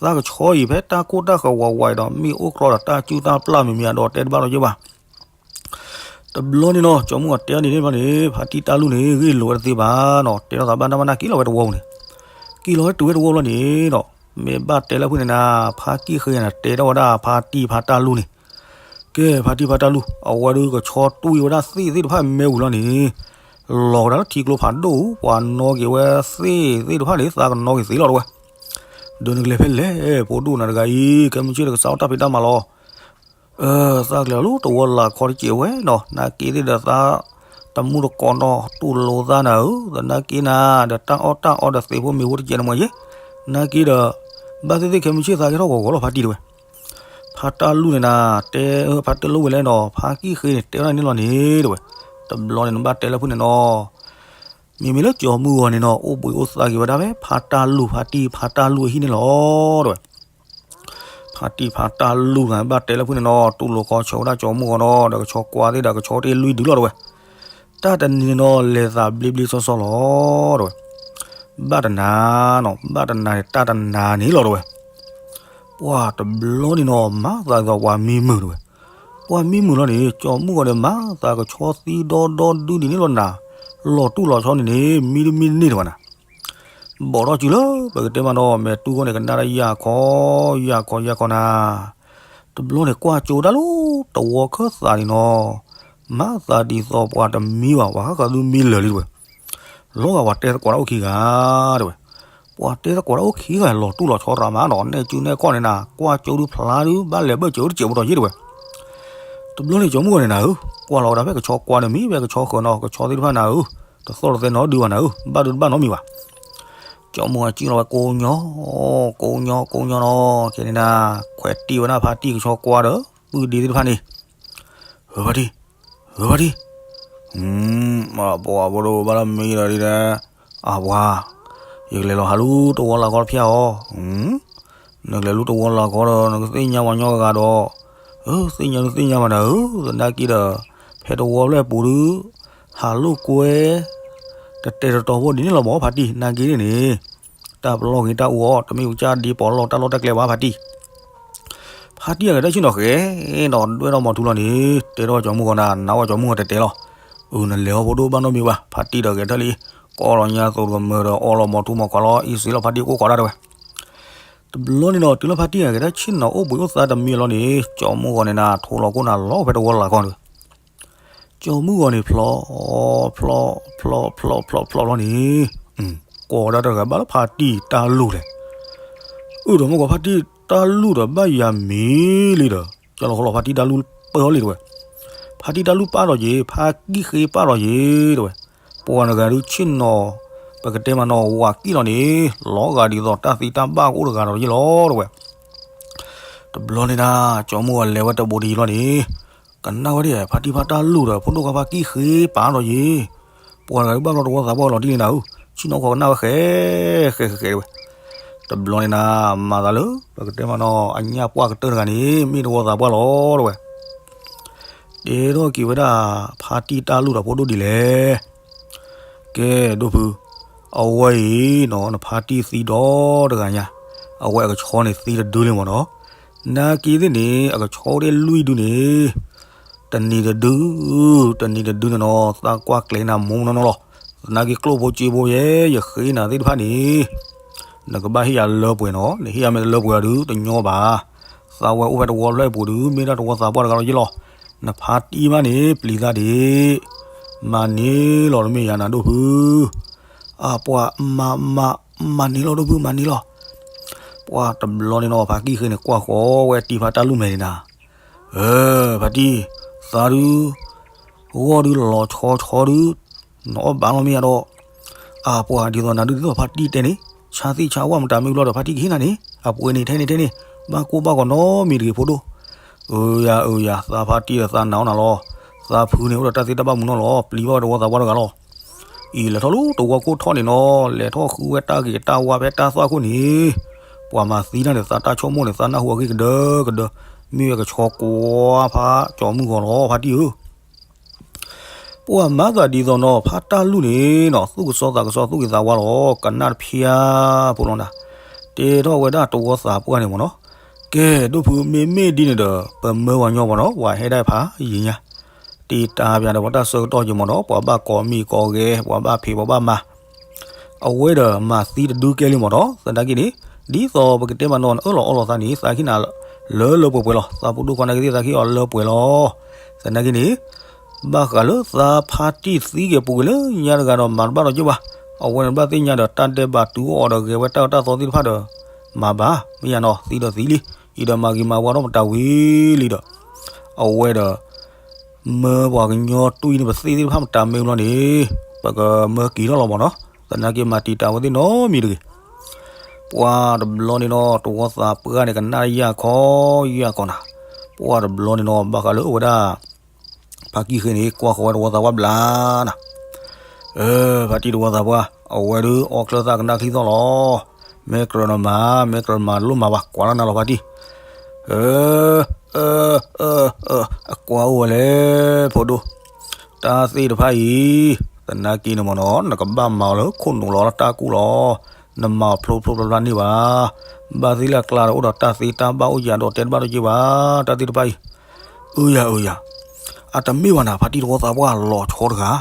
သးကဆီအံၤဖဲတၢ်ကိၢ်တၢ်ဃၢၤဝးဝးအံၤဒီး မ့ၢ်အိၣ်ကြီဒီးတၢ်စုၣ်တၢ်ပျၢ်မံၤမံၤအဒီးတဲတဘၣ်လီၤယဲဘၣ် တဘျီန့ၣ်နီၤ ကၠီမူၣ်အတဲအီၤဒ်န့ၣ်ဘျီန့ၣ် ဖါတံၢ်တၢ်လူၢ်န့ၣ် ဂ့ၢ်လိာ်ဝဲတသ့ဘၣ်နီၤ တဲထီၣ်သးဘၣ်တၢ်မၤနၢ်က့ၤလီၤဝဲတဝီပူၤန့ၣ်, က့ၤလီၤဝဲတုၤဝဲတဝီလီၤန့ၣ်ဒီး မ့ၢ်ဘၣ်တဲလၢဖုၣ်န့ၣ်နၤ ဖါကံၣ်ဃ့န့ၣ် တဲထီၣ်ဝဲဒၣ်ဖါတံၢ်ဖါတၢ်လူၢ်န့ၣ်, ကဲ ဖါတံၢ်ဖါတၢ်လူၢ် အဝဲဒၣ်ကဆီတွံၢ်ဝဲဒၣ်သ့ၣ်သ့ၣ်တဖၣ်မဲာ်ဝံၤလီၤန့ၣ်, လီၤကဒါလၢထံကျိဖးဒိၣ် ပှၤနီၣ်က့ၤဝဲသ့ၣ်သ့ၣ်တဖၣ်န့ၣ် သးကနီၣ်က့ၤသ့လီၤတဝဲ, ဒီးနကလဲၤဖဲလဲၣ် ဖိဒိၣ်နၤတဂၤအံၤ ခဲမုၢ်ဆ့ၣ်ဒီးကစးထီၣ်တၢ်ဖံးတၢ်မၤလီၤ သးကလဲၤလီၤလၢတဝီလၢ်ခီတစဲးဝဲနီၤ နက့ၤသ့ၣ်ဒီးသး တမူတကိးနီၤ တူၢ်လိာ်သးနၤဧၢ, သနာ်က့နၤ ဒီးတၢ်အီၣ်တၢ်အီဒီးသ့ၣ်ဖိမ့ၤဖိတစဲးန့ၣ်မ့ၢ်ယဲ, နက့ၤဒီး ဘၣ်သ့ၣ်သ့ၣ်ခဲမုၢ်ဆ့ၣ်သးကဲထီၣ်ဂီၤဂီၤလီၤဖါတံၢ်တဝဲ, ဖါတၢ်လူၢ်န့ၣ်နၤ တဲဖါတၢ်လူၢ်ဝဲလဲၣ်နီၤ ဖါကံၣ်ဃ့န့ၣ် တဲဝဲဒၣ်န့ၣ်လီၤန့ၣ်တဝဲ, တဘျီန့ၣ်နဘၣ်တဲလၢဖုၣ်န့ၣ်နီၤ မ့မ့ၢ်လၢကၠီမုၢ်ဂီၤန့ၣ်နီၤ အိၣ်ဘှံးအိၣ်သါက့ၤဝဲဒၣ်ဖဲဖါတၢ်လူၢ် ဖါတံၢ်ဖါတၢ်လူၢ်အဟံၣ်န့ၣ်လီၤတဝဲ, ဖါတံၢ်ဖါတၢ်လူၢ်န့ၣ် ဘၣ်တဲလၢဖုၣ်န့ၣ်နီၤ တူၢ်လိာ်ခီဆၢဝဲဒၣ်ကၠီမုၢ်ဂီၤနီၤ ဒီးကဆီကွၢ်သ့ၣ်ဒီးကဆီတ့ၢ်လွံၢ်ဒုလီၤတဝဲ, တၢ်တနံၤန့ၣ်နီၤ လဲၤသးဘျ့ဘျ့စီစီလီၤတဝဲ, ဘၣ်တနၤနီၤ ဘၣ်တနၤန့ၣ် တၢ်တနၤန့ၣ်လီၤတဝဲ ပှၤတဘျီန့ၣ်နီၤ မၤသးဒ်သိးပှၤမံမုာ်တဝဲ, ပှၤမံမုာ်လီၤန့ၣ် ကၠီမုၢ်ဂီၤန့ၣ်မၤသးကဆီသံဒီဒီဒုဒ်န့ၣ်လီၤနၤ, လီၤတူၢ်လီၤဆီန့ၣ်န့ၣ် မံတမံတန့ၢ်တဝဲနၤ, ဘီၣ်ထီၣ်စုလၢပကတဲမးနီၤ မဲာ်တူၢ်ဃီန့ၣ် ကနၣ်တၢ်ယၢ်ခီ ယၢ်ခီယၢ်ခီနၤ, တဘျီန့ၣ်ကွၢ်ကၠိတၢ်လၢတဝီခၢၣ်သးန့ၣ်နီၤ, မၤသးဒ်သိးပှၤတမံဘၣ် ပှၤဃၣ်ဃၣ်သုမံလၢာ်လံတဝဲ လီၤဂာ်ပှၤတဲသကိးတၢ်အိၣ်ခံဂၤတဝဲ, ပှၤတဲသကိးတၢ်အိၣ်ခံဂၤလီၤတူၢ်လီၤဆီရၤမးနီၤ နဲၣ်စုနဲၣ်ခီၣ်န့ၣ်နၤ ကွၢ်ကၠိဒုဖျါဒု ဘၣ်လဲၤဘၢၣ်စၢၤအိၣ်တစဲးဖိတီၤယ့ၢ်တဝဲ, တဘျီန့ၣ်ကၠီမုၢ်ဂီၤန့ၣ်နၤဧၢ, ကွၢ်လီၤဝဲဒၣ်ဖဲကဆီကွၢ်န့ၣ် မံဖဲကဆီဃၢၤနီၤ ကဆီသ့ၣ်တဖၣ်နၤဧၢ, တသီၣ်တသဲနီတဒုဘၣ်နၤဧၢ, ဘၣ်ဒုတဘၣ်နီတမံၤဘၣ် ကၠီမုၢ်ဂီၤစံၣ်လီၤဝဲကိးညီ, ကိးညီကိးညီနီၤ ခဲန့ၣ်နၤ, ခွဲးတံၢ်ဝဲဒၣ်ဖါတံၢ်ကဆီကွၢ်ဒီး ပုၢ်ဒ့သ့ၣ်တဖၣ်န့ၣ်, ဧၢဖါတံၢ်, ဧၢဖါတံၢ်, ပှၤဖိဒိၣ်ဘၣ်လီၤမံဒီးဒ်လဲၣ်, အပှၤ, ယကလဲၤလီၤဟးလူတဝီလၢ်ခီတဖျၢၣ်အီၤ, နကလဲၤလူတဝီလၢ်ခီဒီး နကသ့ၣ်ညါပှၤကညီဂၤဒီး, သ့ၣ်ညါဒုသ့ၣ်ညါဘၣ်နၤဧၢ, သနာ်က့ဒီး, ဖဲတဝီဖျၢၣ်ပူၤဒု ဟးလိာ်ကွဲ တတဲာ်တတီၤဖိဒ်န့ၣ်လီၤမး ဖါတံၢ် နာ်က့န့ၣ်န့ၣ်, တၢ်ပလီၢ်ဂ့ၤတၢ်အူအီၣ် တမ့ၢ်ပကစၢ်ဒ်ပီးလီၢ်တၢ်လီၢ်တၢ်ကျဲဘၣ် ဖါတံၢ်, ဖါတံၢ်အဂဲၤတၢ်ဆ့ၣ်နီၤဃဲၤဒီး ဒွဲၣ်ထီၣ်မီၤထူလီၤန့ၣ် တဲထီၣ်ကၠီမုၢ်ဂီၤနၤ နးဝဲကၠီမုၢ်ဂီၤတဲတဲလီၤ, အၢ နလဲၤဟီၣ်ဖိဒိၣ်ဘၣ်နီတမံၤဘၣ် ဖါတံၢ်ဒီးဂဲၤထၢၣ်လံ, ကိးလီၤညါသိးတကမၢၢ်ဒီး အီလီၤမီၤထူမီၤခွါလီၤ အံၤစ့လီၤ ဖါတံၢ်ကိးကိးဒၣ်တဝဲ တဘျီန့ၣ်နီၤ တုၤလၢဖါတံၢ်အဂဲၤတၢ်ဆ့ၣ်နီၤအိၣ်ဘှံးအိၣ်သါတမံၤလီၤန့ၣ် ကၠီမုၢ်ဂီၤန့ၣ်နၤ ထိးလီၤခိၣ်နၤလီၤဖဲတဝီလၢ်ခီန့ၣ် ကၠီမုၢ်ဂီၤန့ၣ်ဖျီ, ဖျီ, ဖျီ, ဖျီ, ဖျီ, ဖျီ, ဖျီလီၤန့ၣ်, ကိးဒၣ်တဂၤဘၣ်လၢဖါတံၢ်တၢ်လူၢ်လဲၣ်, အၢၣ်ဒီးမ့ၢ်ကီးဖါတံၢ်တၢ်လူၢ်ဒီး ဘၣ်ယၤမံၤလံဒီး ကၠီလီၤဃီလီၤဖါတံၢ်တၢ်လူၢ်ပၢၢ်လံတဝဲ, ဖါတံၢ်တၢ်လူၢ်ပာ်ဒီးယ့ၤ ဖါကံၣ်ဃ့ပာ်ဒီးယ့ၤတဝဲ, ပှၤတဂၤဒုးဆ့ၣ်နီၤ, ပကတဲမးနီၤ ဝၤကံၣ်လီၤန့ၣ် လီၤဂာ်ဒ်သိးတၢ်သံတၢ်ဘၣ်ကအိၣ်တဂၤဒီးယ့ၤလီၤတဝဲ တဘျီန့ၣ်ဒၣ် ကၠီမုၢ်ဂီၤလဲၤဝဲတဘူးတယံၤလီၤန့ၣ်, ကနၣ်ဝဲဒၣ် ဖါတံၢ်ဖါတၢ်လူၢ်ဒီး ဖိဒိၣ်ခွါဖါကံၣ်ဃ့ပာ်ဒီးယ့ၤ, ပှၤတဂၤဒုးဘၣ်ဘျီတဝီသးပှၢ်လီၤတံၢ်န့ၣ်နၤဧၢ, ဆ့ၣ်နီၤခီကနၣ်ဝဲဃဲ, ဃဲဃဲဃဲတဝဲ, တဘျီန့ၣ်နၤ မၤသးလၢ ပကတဲမးနီၤ အညၣ်ပှၢ်ကတၢၢ်တဂၤန့ၣ် မ့ၢ်တဝီသးပှၢ်လီၤတဝဲ တဲထီၣ်က့ၤဝဲဒၣ် ဖါတံၢ်တၢ်လူၢ်ဒီးဖိဒိၣ်ဒ်လဲၣ်. ကဲ ဒိၣ်ဖု, အဝဲအံၤနီၤ နဖါတံၢ်သံဒီတဂၤညါ, အဝဲအကဆီန့ၣ်သံတဒုလံမ့ၢ်နီၤ, နာ်က့သ့ၣ်န့ၣ် အကဆီအိၣ်ဒၣ်လွံၢ်ဒုန့ၣ်, တနံၤတဒု, တနံၤတဒုန့ၣ်နီၤ သးကွၢ်ကျဲၤနၤမိၢ်နီၢ်နီၢ်လီၤ. သနာ်က့ကျိၣ်ဖိစ့ဖိယဲ ယဃ့နၤသ့ၣ်တဖၣ်န့ၣ် နကဘၣ်ဟ့ၣ်ယၤလၢပှဲၤနီၤ, နဟ့ၣ်ယၤမ့ၢ်တလၢပှဲၤအီၤဒုး တညီဘၣ်. သးဝဲအိၣ်ဖဲတဝီဖျၢၣ်အပူၤဒုး မ့ၢ်ဒၣ်တဝီသးပှၢ်တဂၤလီၤယ့ၢ်လီၤ. နဖါတံၢ်မးန့ၣ် ပျံၤသးဒံး, မၤန့ၢ်လီၤတမ့ၢ်ယၤနၤဒိၣ်ဖု, အပှၤမၤမၤ မၤန့ၢ်လီၤဒိၣ်ဖု မၤန့ၢ်လီၤ. ပှၤတဘျီန့ၣ်နီၤ ဖါကံၣ်ဃ့န့ၣ် ကွၢ်ဃီဝဲတံၤဖါတၢ်လူၢ်မဲာ်န့ၣ်နၤ, အၢ ဖါတံၢ်, သးဒု ဂီၢ်ဒုလီၤဆီဆီဒု, နအီၣ်ဘၣ်လီၤမ့ၢ်ယါဒီး, အပှၤဒ်သိးနၤဒုဒ်သိးဖါတံၢ်တဲန့ၣ်, ဆါသ့ၣ်ဆါဝၣ်မတၤမ့ၢ်ဘျီဒီး ဖါတံၢ်ကဟ့ၣ်နၤန့ၣ် အပှဲၤန့ၣ်ထဲန့ၣ်ထဲန့ၣ်, ဘၣ်ကိၢ်ဘၣ်ဂီၤနီတမံၤတဂ့ၤဖိဒိၣ်. အၢယၤအၢယၤ သးဖါတံၢ်ဒီးသးနာ်အီၣ်နၤလီၤ. သးဖုန့ၣ်အိၣ်ဒီးတၢ်သ့တၢ်ဘၣ်မုာ်နီၢ်လီၤ, ပျံၤဘၣ်ဝဲတဝီသးပှၢ်တဂၤလီၤ. အံၤလဲၤထီၣ်လၢတဝီခိၣ်ထီၣ်န့ၣ်နီၤ, လဲၤထီၣ်ဃုဝဲတၢ်ဂ့ၤတၢ်ဝါဖဲတၢ်သွၣ်ခိၣ်န့ၣ်, ပှၤမၤသံတၢ်န့ၣ် သးတၢ်ဆိကမိၣ်န့ၣ် သးနၢ်ဟူအဂ့ၢ်ကဒၢကဒၢ, မ့ၢ်ဝဲကဆီကွၢ်ဖးကၠီၤမုၢ်ဂီၤလီၤ ဖါတံၢ်ဧၢ. ပှၤမၤသးဒ်သိးနီၤ ဖါတၢ်လူၢ်န့ၣ်နီၤ သူၣ်ကစီသးကစီသူၣ်က့ၤသးဝါလီၤ ကနၣ်တဖျါဖိလီၤနၤ, တဲထီၣ်ဝဲဒၣ်တဝီသးပှၢ်န့ၣ်မ့ၢ်နီၤ, ကဲ ဒိၣ်ဖုမ့မ့ၢ်ဒ်န့ၣ်ဒီး ပမၢပှၤညီမ့ၢ်နီၤ ပှၤဟဲဒၣ်ဖးယံၤညါ, တ့တၢ်ဖျါဒီးပှၤတၢ်ဆၢကတီၢ်က့ၤမ့ၢ်နီၤ ပှၤဘၣ်ကိးမံၤကိးဂဲၤ ပှၤဘၣ်ဖံးပှၤဘၣ်မၤ အဝဲဒီးမၤသံတဒုကဲလံမ့ၢ်နီၤ, သနာ်က့န့ၣ်, ဒ်သိးပကတဲမးနီၤ နအၢၣ်လီၤအီလီၤသးန့ၣ် သးကဟ့ၣ်နၤလၢလၢပှဲၤပှဲၤလီၤ, သးဖိဒိၣ်ခွါနာ်က့သ့ၣ်သးကဟ့ၣ်အီၤလၢပှဲၤလီၤ. သနာ်က့န့ၣ်, ဘၣ်ဃးလၢသးဖါတံၢ်သံက့ၤပူၤကွံာ်လၢညါတဂၤဒီးမၤတဘၣ်ဒီးက့ၢ်ဘၣ်, အဝဲန့ၣ်ဘၣ်သ့ၣ်ညါဒီးတၢ်ဒဲးဘးတုၤအီၤဒီးဂဲၤဝဲတၢ်အၢတၢ်သီသ့ၣ်တဖၣ်ဒီး, မၤဘၣ်, မ့ၢ်ယါနီၤ သံဒီးသံလံ, အံၤဒီးမၤဂ့ၤမၤဝါထီၣ်မတၤဝံၤလံဒီး, အဝဲဒီး မၢပှၤကညီတွံၢ်န့ၣ် ပသ့ၣ်သ့ၣ်တဖၣ်မတၤမ့ၢ်ဘျီန့ၣ်, ပကမၢက့ၤထီၣ်လီၤမ့ၢ်နီၤ, သနာ်က့မၤတံာ်တာ်ဝဲသ့ၣ်နီတမံၤတဂ့ၤ. ပှၤတဘျီန့ၣ်နီၤ တဝီသးပှၢ်န့ၣ် ကနၣ်ယၢ်ခီယၢ်ခီနၤ, ပှၤတဘျီန့ၣ်နီၤ ဘၣ်ဃးလၢအဝဲဒၣ် ဖါကံၢ်ဃ့န့ၣ် ကွၢ်ဃီၤဝဲတဝီသးပှၢ်ဘျါနၤ အၢ ဖါတံၢ်တဝီသးပှၢ် အဝဲဒုးအီၣ်ချၢသၣ်ကနၣ်ချံသီၣ်လီၤ. မ့ၢ်ကြၢးနမၤ မ့ၢ်ကြၢးမၤလိၣ်မၤဝဲ ကွၢ်လီၤနၤလီၤဖါတံၢ်. အၢ အၢ အၢ အၢ အကွၢ်အိၣ်ဝဲလဲၣ် ဖိဒိၣ်. တၢ်သ့ၣ်တဖၣ်အံၤ သနာ်က့န့ၣ်မ့ၢ်နီၤ နကဘၣ်မၤအီၤလၢခိၣ်နူာ်လီၤ တၢ်ကူၣ်လီၤ. နမၤအီၤဖျိဖျိဖျါဖျါန့ၢ်ဘၣ်. ဘၣ်သ့ၣ်လၢအကျါဒီးအိၣ်ဒီးတၢ်သ့တၢ်ဘၣ်အိၣ်ယၤဒီးတဲတဘၣ်ဒီးက့ၤဘၣ် တၢ်သ့ၣ်တဖၣ်အံၤ အၢယၤအၢယၤ, အတမ့ၢ်ဘၣ်နၤ ဖါတံၢ်တဝီသးပှၢ်လီၤဆီတဂၤ,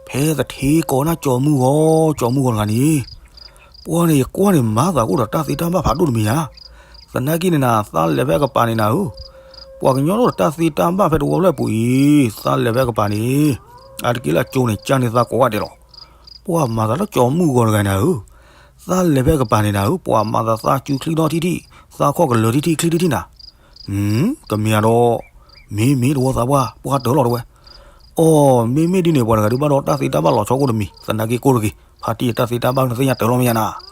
ဖဲသထ့ကိးနၢ်ကၠီမုၢ်ဂီၤ ကၠီမုၢ်ဂီၤတဂၤန့ၣ်, ပှၤန့ၣ်ယကွၢ်န့ၣ် မၤသးကအိၣ်ဒီးတၢ်သ့တၢ်ဘၣ်ဖးဒိၣ်တမံၤဧါ. သနာ်က့န့ၣ်နၤ သးလဲၤဖဲအကပၤန့ၣ်နၤဧၢ, ပှၤကညီအိၣ်ဒီးတၢ်သ့တၢ်ဘၣ်ဖဲတဝီဖျၢၣ်ပူၤအံၤ သးလဲၤဖဲအကပၤန့ၣ်, အါတက့ၢ်လၢအကၠိန့ၣ် ကၢ်န့ၢ်သးကိးဂၤဒဲးလီၤ. ပှၤမၤသးလၢကၠီမုၢ်ဂီၤတဂၤန့ၣ်ဧၢ, သးလဲၤဖဲအကပၤန့ၣ်နၤဧၢ, ပှၤမၤသးသးစုချံထီၣ်ထံထံ, သးခီၣ်ကလၢၤထံထံချံထံထံနၤ ကမ့ၢ်ဧါဒီး, မ့ၢ်မ့ၢ်တဝီသးပှၢ် ပှၢ်တၢၢ်လီၤတဝဲ. အီ, မ့မ့ၢ်ဒ်န့ၣ် ပှၤတဂၤဒုးဘၣ်ဒီးတၢ်သ့တၢ်ဘၣ်လီၤဆီကိၣ်တမံၤ, သနာ်က့ကိၣ်တဂ့ၤ, ဖါတံၢ်တၢ်သ့တၢ်ဘၣ်နသ့ၣ်ညါတၢၢ်လီၤမ့ၢ်ညါနၤ.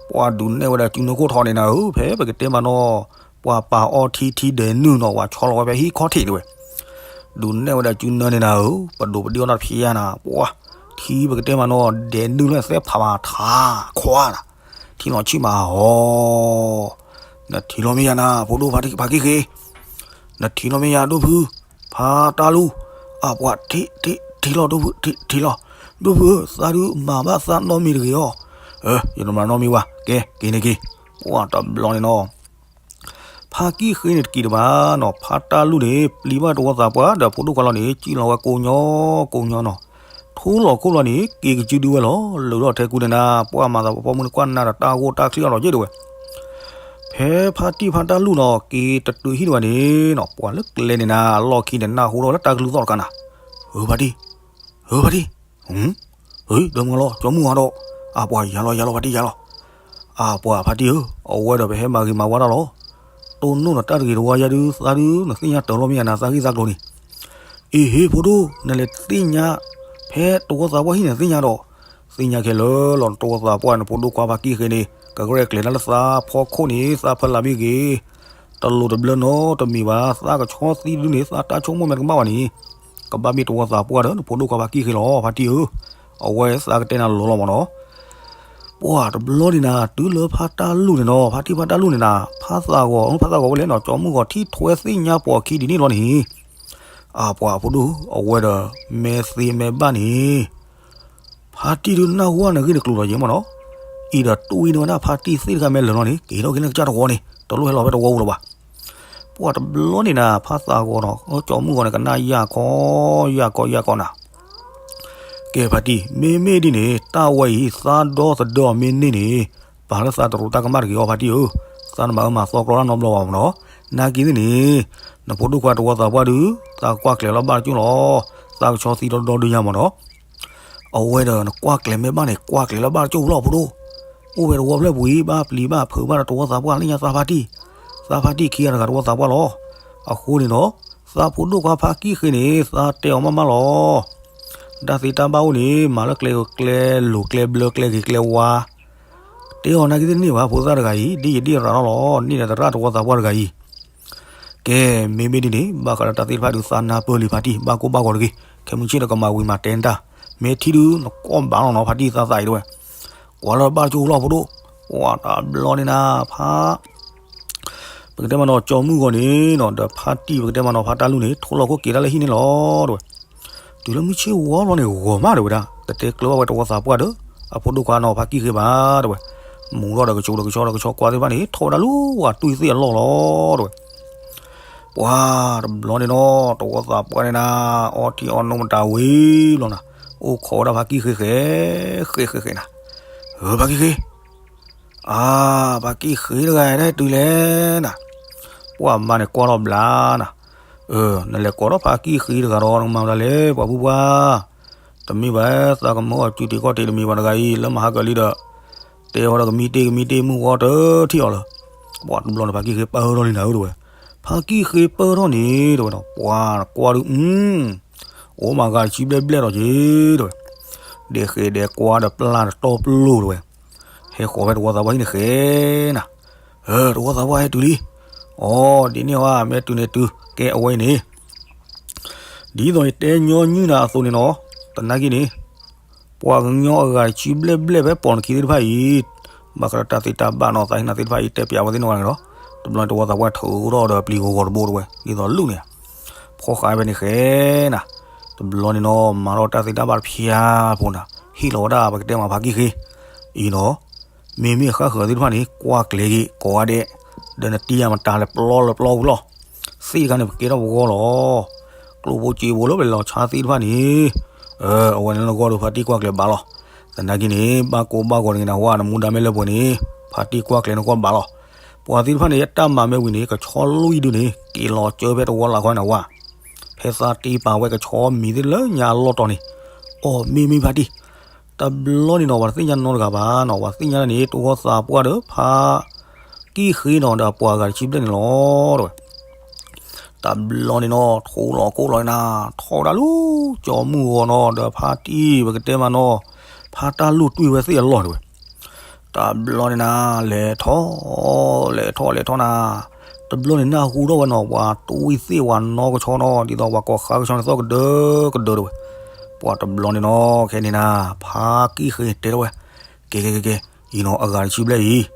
ပှၤဒုးနဲၣ်ဝဲဒၣ်စုနၢခိၣ်ထီန့ၣ်နၤဧၢ, ဖဲပကတဲမးနီၤ, ပှၤပာ်အီထံထံဒဲးနုာ်နီၤ ပှၤဆီလီၤဝဲဖဲဟံၣ်ခီၣ်ထံးတဝဲ ဒုးနဲၣ်ဝဲဒၣ်စုနၢန့ၣ်နၤဧၢ, ပဒိးပဒ့အီၣ်တၢ်ဖျါနၤ, ပှၤ, ထံပကတဲမးနီၤ ဒဲးနုာ်လၢသဲဖးမးထး, ခွါနၤ, ထံလီၤဆံၣ်မးဟီ, နထံၣ်လီၤမ့ၢ်ယါနၤ ဖိဒိၣ်ဖါကံၢ်ဃ့, နထံၣ်လီၤမ့ၢ်ယါဒိၣ်ဖု, ဖါတၢ်လူၢ်, အပှၤ, ထံၣ်လီၤဒိၣ်ဖု, ထံၣ်လီၤ, ဒိၣ်ဖုဧၢ, သးဒုးမၤဘၣ်သးနီတမံၤတဂ့ၤအီၤ, ယတမၤနီတမံၤဘၣ်, ကဲ, က့ၤန့ၣ်က့ၤ, ပှၤတဘျီန့ၣ်နီၤ ဖါကံၢ်ဃ့န့ၣ်တက့ၤတဘၣ်နီၤ, ဖါတၢ်လူၢ်န့ၣ် ပျံၤဘၣ်တဝီသးပှၢ်ဒီးဖိဒိၣ်ခွါလီၤန့ၣ် စံၣ်လီၤဝဲကိးညီ, ကိးညီနီၤ, ထိလီၤခိၣ်လီၤန့ၣ် က့ၤကစုဒုဝဲလီၤ, လၢာ်ထီၣ်ထဲကူန့ၣ်နၤ, ပှၤမၤသးပှၢ်မုၣ်န့ၣ်ကွၢ်နၤဒီးတၢ်ဂိၢ်တၢ်ချံအလီၤက့ၣ်တဝဲ, ဖဲဖါတံၢ်ဖါတၢ်လူၢ်နီၤ က့ၤတတုၤဟံၣ်တဝဲန့ၣ်နီၤ, ပှၤလၢကျဲန့ၣ်နၤ အလီၢ်ခံန့ၣ် နၢ်ဟူထီၣ်ဝဲလၢတၢ်ကလုၢ်သီၣ်တခါနၤ, အၢ ဖါတံၢ် ဧၢ ဖါတံၢ်, ဧၢ ဒီမါလီၤ ကၠီမုၢ်ဂီၤဒီး, အပှၤယၤလီၤ ယၤလီၤ ဖါတံၢ်ယၤလီၤ, အပှၤဖါတံၢ်ဧၢ, အဝဲဒီးပဟဲမၤဂ့ၤမၤဝါတၢ်လီၤ, တိၢ်နီၣ်နတၢ်တဂ့ၤတဝါယၤဒုး သးဒုး နသ့ၣ်ညါတၢၢ်လီၤမ့ၢ်ယါနၤ သးဂ့ၢ်သးကျိၤန့ၣ်, အ့ဟ့ ဖိဒိၣ် နလဲၤသ့ၣ်ညါ, ဖဲတဝီသးပှၢ်ဟံၣ်န့ၣ်သ့ၣ်ညါဒီး, သ့ၣ်ညါခဲလၢာ်လီၤ နတဝီသးပှၢ် နဖိဒိၣ်ခွါဖါကံၢ်ဃ့န့ၣ် ကရဲၣ်ကျဲၤတၢ်လၢသးဖီခိၣ်န့ၣ် သးဖၢလၢ်မ့ၢ်ဂ့ၤ တလိၣ်တဘျၢနီတမံၤဘၣ်, သးကဆီသံဒုန့ၣ် သးတၢ်ဆိကမိၣ်မ့ၢ်တကမၣ်ဘၣ်န့ၣ်, ကဘၣ်မ့ၢ်တဝီသးပှၢ်ဒီး နဖိဒိၣ်ခွါဖါကံၢ်ဃ့လီၤ ဖါတံၢ်ဧၢ, အဝဲသးကတဲနၤလီၤလီၤမ့ၢ်နီၤ, ပှၤတဘျီန့ၣ်နၤ တုၤလၢဖါတၢ်လူၢ်န့ၣ်နီၤ ဖါတံၢ်ဖါတၢ်လူၢ်န့ၣ်နၤ ဖါသးဂီၤ ဖါသးဂီၤဝဲလဲၣ်နီၤ ကၠီမုၢ်ဂီၤထံၣ်ထွဲသ့ၣ်ညါပိာ်အခံဒ်န့ၣ်လီၤန့ၣ်, အပှၤဖိဒိၣ် အဝဲဒီး မဲာ်သ့မဲာ်ဘၣ်န့ၣ် ဖါတံၢ်ဒုးနၢ်ဟူနဂ့ၢ်နကျိၤလီၤယဲမ့ၢ်နီၤ, အံၤဒီးတူၢ်အံၤန့ၣ်ဝဲဒၣ်ဖါတံၢ်သ့ၣ်တခါမဲာ်လၢာ်လီၤန့ၣ် က့ၤထီၣ်က့ၤလၢကစၢ်တဝီန့ၣ် တလိၣ်ဟဲလီၤဖဲတဝီပူၤလၢၤဘၣ်, ပှၤတဘျီန့ၣ်နၤ ဖါသးဂီၤနီၤ ကၠီမုၢ်ဂီၤန့ၣ် ကနၣ်ယၢ်ခီ ယၢ်ခီယၢ်ခီနၤ ကဲဖါတံၢ် မ့မ့ၢ်ဒ်န့ၣ် တၢ်ဝဲအံၤ သးဒီသဒၢအီၤမ့ၢ်န့ၢ်န့ၣ် ပာ်လၢသးတရူးတၢ်ကမၣ်တဂ့ၤအီၤဖါတံၢ်ဧၢ, သးနမၤအၢမၤသီကျီတၢ်နီတဘျီဘၣ်မ့ၢ်နီၤ, နာ်က့သ့ၣ်န့ၣ် နဖိဒိၣ်ခွါတဝီသးပှၢ်ဒုး သးကွၢ်ကျဲၤလၢဘၣ်တကၠိၢ်လီၤ, သးကဆီသံဒီဒီဒုညါမ့ၢ်နီၤ, အဝဲဒီးနကွၢ်ကျဲၤမဲာ်ဘၣ်န့ၣ် ကွၢ်ကျဲၤလၢဘၣ်တကၠိၢ်လီၤဖိဒိၣ်, အိၣ်ဝဲတဝီဖျၢၣ်ပူၤအံၤ ဘၣ်ပျံၤဘၣ်ဖုးဘၣ်ဒီးတဝီသးပှၢ် လၢညါသးဖါတံၢ်, သးဖါတံၢ်ခံဂၤတဂၤတဝီသးပှၢ်လီၤ. အဃိန့ၣ်ဒီး သးဖိဒိၣ်ခွါဖါကံၣ်ဃ့န့ၣ် သးတဲအီၤမးမးလီၤ. တၢ်သ့တၢ်ဘၣ်အိၣ်န့ၣ် မၤလၢကျဲကျဲလိၤကျဲဘျၢကျဲဂ့ၤကျဲဝါ, တဲအီၤနာ်က့သ့ၣ်န့ၢ်ဘၣ် ဖိသၣ်တဂၤအံၤ ဒ်ယဒ်ရၤထီၣ်လီၤ န့ၢ်ဒီးသရၣ်တဝီသးပှၢ်တဂၤအံၤ ကဲ, မ့မ့ၢ်ဒ်န့ၣ် ဘၣ်ဃးလၢတၢ်သ့ၣ်တဖၣ်ဒုးသးနၢ်ပၢၢ်လံဖါတံၢ် ဘၣ်ကိၢ်ဘၣ်ဂီၤတဂ့ၤ, ခဲမုၢ်ဆ့ၣ်ဒီးကမၤဝံၤမၤတဲနတၢ်, မ့ၢ်ထံၣ်ဒုးနကွၢ်ဘၣ်လီၤနီၤ ဖါတံၢ်သးသးအံၤတဝဲ, ကွၢ်လၢဘၣ်တကၠိလီၤဖိဒိၣ်, ကွၢ်တဘျီန့ၣ်နၤ ဖါ ပကတဲမးနီၤ ကၠီမုၢ်ဂီၤန့ၣ်နီၤ ဒီးဖါတံၢ်ပကတဲမးနီၤ ဖါတၢ်လူၢ်န့ၣ် ထိလီၤခိၣ်က့ၤတၢ်လၢဟံၣ်န့ၣ်လီၤတဝဲ, တုၤလၢမုၢ်ဆ့ၣ်ဝီလီၤန့ၣ် ဂီၤမးတဝဲဒၣ် တတဲကျၢၤဘၣ်ဝဲတဝီသးပှၢ်ဒီး အဖိဒိၣ်ခွါနီၤ ဖါကံၣ်ဃ့ဘၣ်တဝဲ, မူၤထီၣ်ဒီးကၠိဒီးကဆီဒီးကဆီကွၢ်သ့ၣ်တဖၣ်န့ၣ် ထီၣ်ဝဲဒၣ်လၢဝၤတွံၢ်သ့ၣ်အလီၢ်လီၤတဝဲ ပှၤတဘျီန့ၣ်နီၤ တဝီသးပှၢ်န့ၣ်နၤ အီထံအီနိမတၤဝံၤဘျီနၤ, အိၣ်ခိးဝဲဒၣ်ဖါကံၣ်ဃ့ဃဲ, ဃဲဃဲဃဲနၤ, ဖါကံၣ်ဃ့, အါ, ဖါကံၣ်ဃ့တဂၤဒဲးတုၤလဲၣ်နၤ, ပှၤမါန့ၣ်ကွၢ်ထီၣ်ဘျါနၤ, နလဲၤကိးထီၣ်ဖါကံၣ်ဃ့တဂၤဒီး နကမၤမတၤလဲၣ် ပှၤပုၢ်ပှၢ် တမ့ၢ်ဘၣ် သးကမၢအီၤစုတ့ၢ်ကီၢ်တ့ၢ်တမံၤဘၣ်တဂၤအံၤ လၢမဟါကလံဒီး တဲဝဲဒီးကမံတ့ၢ်ကမံတ့ၢ်မုၢ်ဝီတထံၣ်အီၤလၢ, ပှၤတဘျီန့ၣ်ဖါကံၣ်ဃ့ပၢၢ်ထီၣ်လံနၤဧၢတဝဲ, ဖါကံၣ်ဃ့ပၢၢ်ထီၣ်န့ၣ်တဝဲဒီး ပှၤကွၢ်ဒုး အိၣ်မးဂၤတဆံဘျဲၣ်ဘျဲၣ်ဒီးက့ၤတဝဲ, ဒဲးဃဲးဒဲးကွၢ်ဒီးပျၢ်တတီပျိတဝဲ, ဟဲဃီၤဖဲတဝီသးပှၢ်ဟံၣ်န့ၣ်ဃဲနၤ, တဝီသးပှၢ်ဟဲတုၤလံ, အိ ဒ်န့ၣ်ဝဲ မ့ၢ်တုၤန့ၣ်တုၤ ကဲအဝဲအံၤန့ၣ် ဒ်သိးယတဲညီနုၢ်နၤအသိးန့ၣ်နီၤ, သနာ်က့န့ၣ် ပှၤကညီအဂၤတဆံဘျဲၣ်ဘျဲၣ်ဖဲပိာ်နခံသ့ၣ်တဖၣ်အံၤ, ဘၣ်ဃးဒီးတၢ်သ့တၢ်ဘၣ်နီၤ သးဟ့ၣ်နၤသ့ၣ်တဖၣ်အံၤ တဲပျးဝဲသ့ၣ်နီၢ်ဂၤန့ၣ်လီၤ. တဘျီန့ၣ်တဝီသးပှၢ်ထုးထီၣ်ဒီးပျံၤဂီၤဂီၤတဘိတဝဲ ဒ်သိးလူၢ်န့ၣ်, ဖီၣ်ဃာ်ဖဲန့ၣ်ဃဲနၤ, တဘျီန့ၣ်နီၤ မၤထီၣ်တၢ်သ့တၢ်ဘၣ်တဖၠါဖိနၤ, ဟ့ၣ်လီၤဝဲဒၣ်ပကတဲမးဖါကံၣ်ဃ့အံၤနီၤ မ့မ့ၢ်ဃၣ်ဃၢၤသ့ၣ်တဖၣ်န့ၣ် ကွၢ်ကျဲၤက့ၤကိးဂၤဒဲး, ဒီးနတံၤယၤမတၤလဲၤပျီလၢပျီပူၤလီၤ. သ့ၣ်တခါန့ၣ် ပကဲထီၣ်ပဂီၢ်လီၤ. ကျိၣ်ဖိစ့ဖိလၢပလဲၤလီၤဆါသ့ၣ်တဖၣ်န့ၣ်, အဝဲန့ၣ်လၢနဂီၢ်ဒီးဖါတံၢ်ကွၢ်ကျဲၤဘၣ်လီၤ. သနာ်က့န့ၣ် ဘၣ်ကိၢ်ဘၣ်ဂီၤတဂ့ၤနၤဝဲ နမူဒါမ့ၢ်လၢပှဲၤန့ၣ် ဖါတံၢ်ကွၢ်ကျဲၤနဂီၢ်ဘၣ်လီၤ. ပှၤသ့ၣ်တဖၣ်န့ၣ် ယတၢ်မၤမ့ၢ်ဝံၤန့ၣ် ကဆီလွံၢ်ဒုန့ၣ် က့ၤလီၤကၢဖဲတဝီလၢ်ခီနၤဝဲ ဖဲသးတ့ပာ်ဝဲကဆီမံၤသ့ၣ်လၢညါအလီၢ်တီၤန့ၣ်, အီၣ်မ့ၢ်မ့ၢ်ဖါတံၢ် တဘျီန့ၣ်နီၤ ပှၤတသ့ၣ်ညါနီတဂၤဘၣ်နီၤ, ပှၤသ့ၣ်ညါန့ၣ် တဝီသးပှၢ်ဒီးဖါကံၢ်ဃ့နီၤ ဒီးအပှၤဂၤတဆံဘျဲၣ်န့ၣ်လီၤတဝဲ. တဘျီန့ၣ်နီၤ ထိလီၤကိၢ်လီၤနၤ, ထီၣ်ဝဲဒၣ်လၢ ကၠီမုၢ်ဂီၤနီၤ ဒီးဖါတံၢ် ပကတဲမးနီၤ ဖါတၢ်လူၢ်တွံၢ်ဝဲသ့ၣ်အလီၢ်တဝဲ. တဘျီန့ၣ်နၤ လဲၤထီၣ် လဲၤထီၣ်လဲၤထီၣ်နၤ, တဘျီန့ၣ် နၢ်ဟူထီၣ်ဝဲနီၤ ပှၤတွံၢ်သ့ၣ်ပှၤနီၢ်ကဆီနီၤ ဒ်သိးပှၤကိးဃါကဆီန့ၣ်သီၣ်ကဒၢကဒၢတဝဲ. ပှၤတဘျီန့ၣ်နီၤ ခဲန့ၣ်နၤ ဖါကံၢ်ဃ့တဲထီၣ်ဝဲ, ကဲကဲကဲကဲ, အံၤနီၤ အဂၤတဆံဘျဲၣ်အံၤ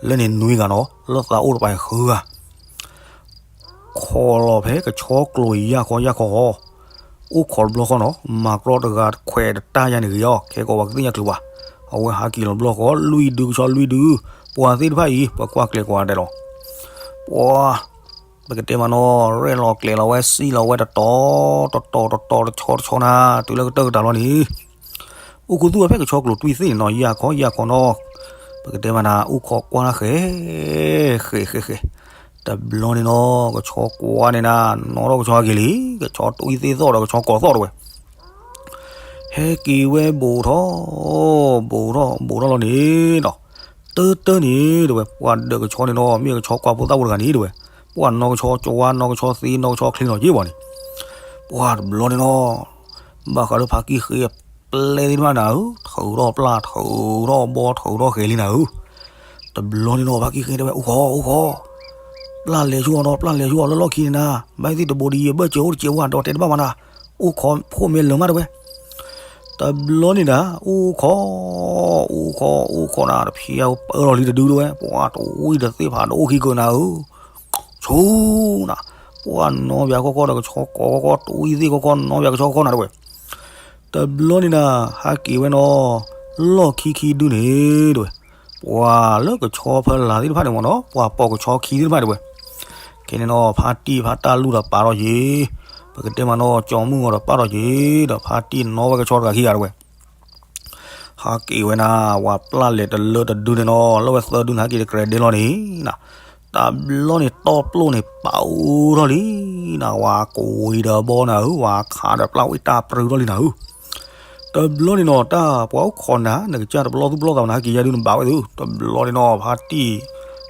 လၢန့ၣ်နွံဂၤနီၤ လၢသးအိၣ်တပၤဃုဂၤ ခိးလီၤဖဲကဆီကျိၤယၢ်ခီယၢ်ခီဃီ, အိၣ်ခိးတဘျီဃီနီၤ မၤကြီတဂၤခွဲးတတၢ်ယါန့ၣ်ဂ့ၤအီၤ ခဲကိးပှၤကသ့ၣ်ညါချုးဘၣ်. အဝဲဟးက့ၤလီၤတဘျီဃီ လွံၢ်ဒုကဆီလွံၢ်ဒု, ပှၤသ့ၣ်တဖၣ်အံၤ ပှၤကွၢ်ကျဲၤကိးဂၤဒဲးလီၤ. ပှၤ ပကတဲမးနီၤ ရဲၣ်လီၤကျဲၤလီၤဝဲ စံၣ်လီၤဝဲတတီၤတတီၤတတီၤတဆီတဆီနၤ တုၤလၢကတၢၢ်ကတၢၢ်လီၤန့ၣ် အိၣ်ခူသူၣ်ဝဲဖဲကဆီကျိၤတွံၢ်သ့ၣ်န့ၣ်နီၤ ယၢ်ခီယၢ်ခီနီၤ, ပကတဲမးနၤ အိၣ်ခိးကွၢ်နၤဃဲ ဃဲဃဲဃဲ, တဘျီန့ၣ်နီၤ ကဆီကွၢ်န့ၣ်နၤ နီၢ်ထီၣ်ကဆီက့ၤလံ ကဆီတွံၢ်သ့ၣ်သီၣ်ဒီးကဆီကိးသီၣ်တဝဲ ဟဲက့ၤဝဲဘူးထီၣ် ဘူးထီၣ်ဘူးထီၣ်လီၤန့ၣ်နီၤ, တၢၢ်တၢၢ်န့ၣ်တဝဲ ပှၤဒၢးကဆီန့ၣ်နီၤ မ့ၢ်ကဆီကွၢ်ဖိသၣ်ဖိတဂၤန့ၣ်တဝဲ, ပှၤနီၢ်ကဆီကဝါ နီၢ်ကဆီသ့ နီၢ်ကဆီချ့နီၤက့ၤဘၣ်န့ၣ်, ပှၤတဘျီန့ၣ်နီၤ ဘၣ်ဃးလၢဖါကံၢ်ဃ့အပျဲၢ်သ့ၣ်တဖၣ်နၤဧၢ, ထုးထီၣ်ပျၢ် ထုးထီၣ်ဘီ ထုးထီၣ်ဃဲၤလံနၤဧၢ, တဘျီန့ၣ်နီၤ ဖါကံၢ်ဃ့တဲဝဲ အိၣ်ခိး အိၣ်ခိး, ပျၢ်လဲၤဆူအီၤနီၤ ပျၢ်လဲၤဆူအီၤလၢလီၢ်ခံန့ၣ်နၤ, ဘၣ်သ့ၣ်တဘိဒီးယဘၢၣ်စၢၤအိၣ်တစဲးဝဲဒီးတဲတဘၣ်ဘၣ်နၤ, အိၣ်ခိးဖိမ့ၢ်လၢာ်မးတဝဲ တဘျီန့ၣ်နၤ အိၣ်ခိး အိၣ်ခိး အိၣ်ခိးနၤ တဖျဲပၢၢ်လီၤလံတဒုတဝဲ, ပှၤတဝံၣ်တသ့ၣ်ဖးဒီးအိၣ်ခံကၢနၤဧၢ, ဆူနၤ, ပှၤနီၢ်ပၠးခီခီဒီးကဆီကိးခီခီ တဝံၣ်သ့ၣ်ခီခီ နီၢ်ပၠးကဆီခီခီနၤတဝဲ, တဘျီန့ၣ်နၤ ဟးက့ၤဝဲနီၤ, လီၢ်ခံခံဒုန့ၣ်တဝဲ, ပှၤလၢကဆီဖၢလၢ်သ့ၣ်တဖၣ်န့ၣ်မ့ၢ်နီၤ ပှၤပိာ်ကဆီခံသ့ၣ်တဖၣ်တဝဲ, ခဲန့ၣ်နီၤ ဖါတံၢ်ဖါတၢ်လူၢ်ဒီးပာ်ထီၣ်က့ၤ, ပကတဲမးနီၤ ကၠီမုၢ်ဂီၤဒီးပာ်ထီၣ်က့ၤ, ဒီးဖါတံၢ်နီၢ်ဝဲကဆီတဂၤခံဂၤတဝဲ ဟးက့ၤဝဲနၤ, ပှၤပျၢ်လဲၤတလၢတဒုန့ၣ်နီၤ လၢဝဲသၢဒုန့ၣ် ဟဲက့ၤတကြဲးဒဲလီၤန့ၣ်နၤ, တဘျီန့ၣ်တီၢ်ပျိၢ်န့ၣ် ပာ်အူထီၣ်လံနၤ, ဝၤကဝံၤဒီးဘီနၤဧၢ, ဝၤခးဒီးပျၢ်ဝံၣ်တၢ်ပြၢထီၣ်လံနၤဧၢ, တ တဘျီန့ၣ်နီၤ တၢ်ပှၤအိၣ်ခိးနၤ နကစၢ်တပလီၢ်သူၣ်ပလီၢ်သးနၤ ဟဲက့ၤယါဒုးနဘၣ်ဝဲသု, တဘျီန့ၣ်နီၤ ဖါတံၢ်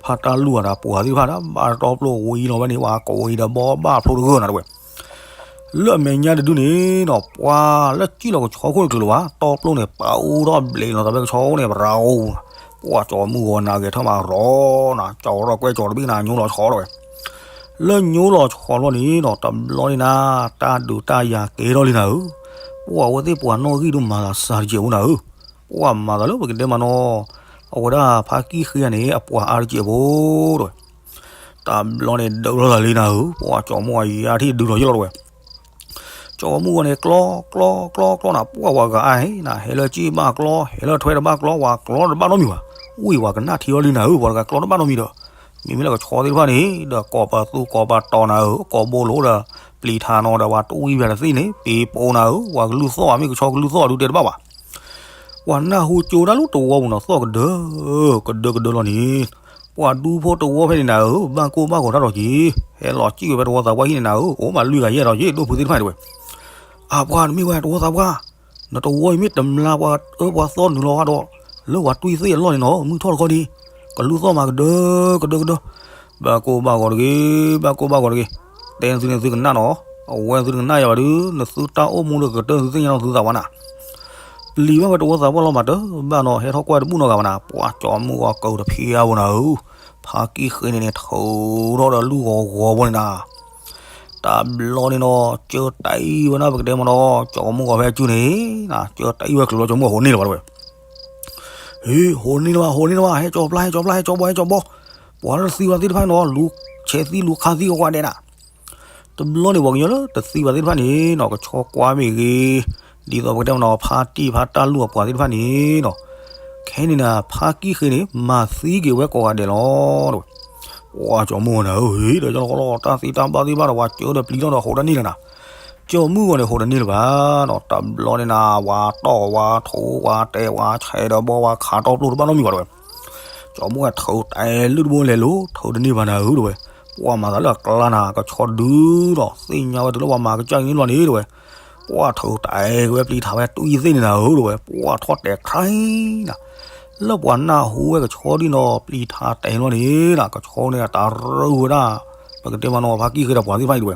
ဖါတၢ်လူၢ်အတၢ်ပှၤသ့ၣ်တဖၣ် တၢ်ဘၣ်တတီပျိဝံၤလီၤဝဲန့ၣ် ပှၤကိးဝံၤဒီးဘီဘၣ်ဖျိတဂၢၢ်နၤတဝဲ လၢအမဲာ်ညါတဒုန့ၣ်နီၤ ပှၤလၢစံၣ်လီၤကဆီခိၣ်န့ၣ်ကျၢၤလၢၤဘၣ် တီပျိန့ၣ် ပာ်အိၣ်ထီၣ်ဘျဲးလီၤသးဖဲကဆီခိၣ်န့ၣ် ပရၤအိၣ်, ပှၤကၠီၤမုၢ်ဂီၤနၤဂဲၤထၢၣ်မးရီၤနၤ ကၠီၤထီၣ်ကွဲကၠီၤတဘ့ၣ်နၤ ညိလီၤဆီတဝဲ, လၢညိလီၤဆီလီၤန့ၣ်နီၤ တဘျီန့ၣ်နၤ တၢ်ဒုးတၢ်ယၤကဲထီၣ်လံနၤဧၢ, ပှၤဝဲသ့ၣ်ပှၤနီၣ်ဂံၢ်ဒုးမၤသးစၢ်တကဲးဖိနၤဧၢ, ပှၤမၤသးလၢပကတဲမးနီၤ, အဝဲဒၣ်ဖါကံၣ်ဃ့န့ၣ် အပှၤအါတကဲးဖိတဝဲ တဘျီန့ၣ်ဒုးလိာ်သးလံနၤဧၢ, ပှၤကၠီၤမုၢ်ဂီၤယါထံၣ်ဒုးလီၤယဲၢ်လီၤတဝဲ, ကၠီၤမုၢ်ဂီၤန့ၣ် ကျီ ကျီ ကျီ ကျီနၤ ပှၤဝဲဂၤအါနၤ ဟဲလၢက့ၣ်ဘၣ်ကျီ ဟဲလၢထွဲတဘၣ်ကျီ ဝဲကျီတဘၣ်နီတမံၤဘၣ်, ဝံၤဝဲကနၣ်ထံအီၤလံနၤဧၢ ပှၤတဂၤကျီတဘၣ်နီတမံၤဒီး, မ့မ့ၢ်လၢကဆီသ့ၣ်တဖၣ်န့ၣ် ဒီးကိးပသူကိးပတီၤနၤဧၢ ကိးဘိလိာ်ဒီး ပျံၤထးနီၤဒီး ဝဲတွံၢ်ပယၤတသ့ၣ်န့ၣ် ပ့ၤပိနၤဧၢ ဝဲကလုၢ်သီၣ်ဘၣ် မ့ၢ်ကဆီကလုၢ်သီၣ်ဘၣ်ဒုးတဲတဘၣ်ဘၣ် ပှၤနၢ်ဟူကၠိဒၣ်လၢတဝီပူၤနီၤ သီၣ်ကဒၢ ကဒၢကဒၢလီၤန့ၣ်, ပှၤဒူဖိတဝီဖဲန့ၣ်နၤဧၢ ဘၣ်ကိၢ်ဘၣ်ဂီၤတၢ်ဒီးက့ၤ, ဟဲလီၤစံၣ်ဝဲဖဲတဝီသးပှၢ်ဟံၣ်န့ၣ်နၤဧၢ အိၣ်မးလွံၢ်ဂၤယဲၢ်ဒီးက့ၤ ဒိၣ်ဖုသ့ၣ်တဖၣ်န့ၣ်တဝဲ, အပှၤနမ့ၢ်ဝဲတဝီသးပှၢ်, နတဝီအံၤမ့ၢ်တမျါပှၤအၢပှၤသီနုာ်လီၤဟးဒီး, လၢပှၤတွံၢ်သ့ၣ်အလီၢ်န့ၣ်နီၤ မုၢ်ထီၣ်တခီန့ၣ်, ကလုၢ်သီၣ်မးကဒၢ ကဒၢကဒၢ, ဘၣ်ကိၢ်ဘၣ်ဂီၤတဂ့ၤ ဘၣ်ကိၢ်ဘၣ်ဂီၤတဂ့ၤ, တဲနသုန့ၣ်သုကနၣ်နီၤ, အဝဲသုတကနၣ်ယၤဘၣ်ဒုး နသုတၢ်အိၣ်မူဒီးကတၢၢ်သုသ့ၣ်ညါနီၤသုသးပှၢ်နၤ ပျံၤဘၣ်ဝဲတဝီသးပှၢ်လီၤမးတဘၣ်နီၤ ဟဲထီၣ်ကွၢ်တဘူၣ်နီတဂၤဘၣ်နၤ ပှၤကၠီၤမုၢ်ဂီၤကၢတဖံးအါဘိနၤဧၢ, ဖါကံၣ်ဃ့န့ၣ်န့ၣ် ထုးထီၣ်ဒီးလူၢ်ဂီၤဂီၤဘိန့ၣ်နၤ, တဘျီန့ၣ်နီၤ ကၢတၢ်အံၤဝဲနၤ ပကတဲမးနီၤ ကၠီၤမုၢ်ဂီၤဖဲအစုန့ၣ်, ကၢတၢ်အံၤဝဲကျုးလီၤကၠီၤမုၢ်ဂီၤဟိးန့ၢ်လၢၤဘၣ်တဝဲ, ဟ့ ဟိးန့ၢ်လၢၤဘၣ် ဟိးန့ၢ်လၢၤဘၣ် ဟဲကၠီၤပျၢ် ဟဲကၠီၤပျၢ် ဟဲကၠီၤဘီ ဟဲကၠီၤဘီ, ပှၤလၢတသံဘၣ်သ့ၣ်တဖၣ်န့ၣ်နီၤ လူၤဆဲးသံလူၤခးသံကကွၢ်ဒဲးနၤ တဘျီန့ၣ် ပှၤကညီလၢတသံဘၣ်သ့ၣ်တဖၣ်န့ၣ်နီၤ ကဆီကွၢ်မ့ၢ်ဂ့ၤ, ဒ်သိးပကတဲမးနီၤ ဖါတံၢ်ဖါတၢ်လူၢ်အပှၤသ့ၣ်တဖၣ်န့ၣ်နီၤ, ခဲန့ၣ်နၤ ဖါကံၣ်ဃ့န့ၣ် မၤသံက့ၤဝဲကိးဂၤဒဲးလီၤတဝဲ, ပှၤကၠီၤမုၢ်ဂီၤနၤဧၢ ဟ့ ဒီးကၠီၤလီၤကီလီၤ တၢ်သံတၢ်ဘၣ်သ့ၣ်တဖၣ်ဒီး ပှၤကၢဒီးပျံၤထီၣ်ဒီးဟိးတန့ၢ်လၢၤနၤ, ကၠီၤမုၢ်ဂီၤန့ၣ် ဟိးတန့ၢ်လၢၤဘၣ်နီၤ တဘျီန့ၣ်နၤ ဝၤတီၢ်ဝၤထိးဝၤတဲာ်ဝၤဆဲးဒီးဘီဝၤခးတီပျိတဘၣ်နီတမံၤဘၣ်တဝဲ ကၠီၤမုၢ်ဂီၤထုးတဲာ်လုၢ်တဘိလဲၤလိၤ ထုးတန့ၢ်ဘၣ်နၤဧၢတဝဲ, ပှၤမၤသးလၢအကျါနၤ ကဆီဒုဒီး သ့ၣ်ညါဝဲတုၤလၢပှၤမၤကစၢ်က့ၤန့ၢ်လီၤန့ၣ်တဝဲ, ပှၤထုးတဲာ်က့ၤဝဲပျံၤထးဝဲတွံၢ်သ့ၣ်န့ၣ်နၤဧၢတဝဲ ပှၤထီၣ်တဲာ်ခရံနၤ, လၢပှၤနၢ်ဟူဝဲကဆီဒုနီၤ ပျံၤထးတဲာ်လီၤန့ၣ်နၤ ကဆီန့ၣ်တၢ်ရုၢ်ဝဲဒၣ်, ပကတဲမးနီၤ ဖါကံၣ်ဃ့ဒီးပှၤသ့ၣ်တဖၣ်အံၤတဝဲ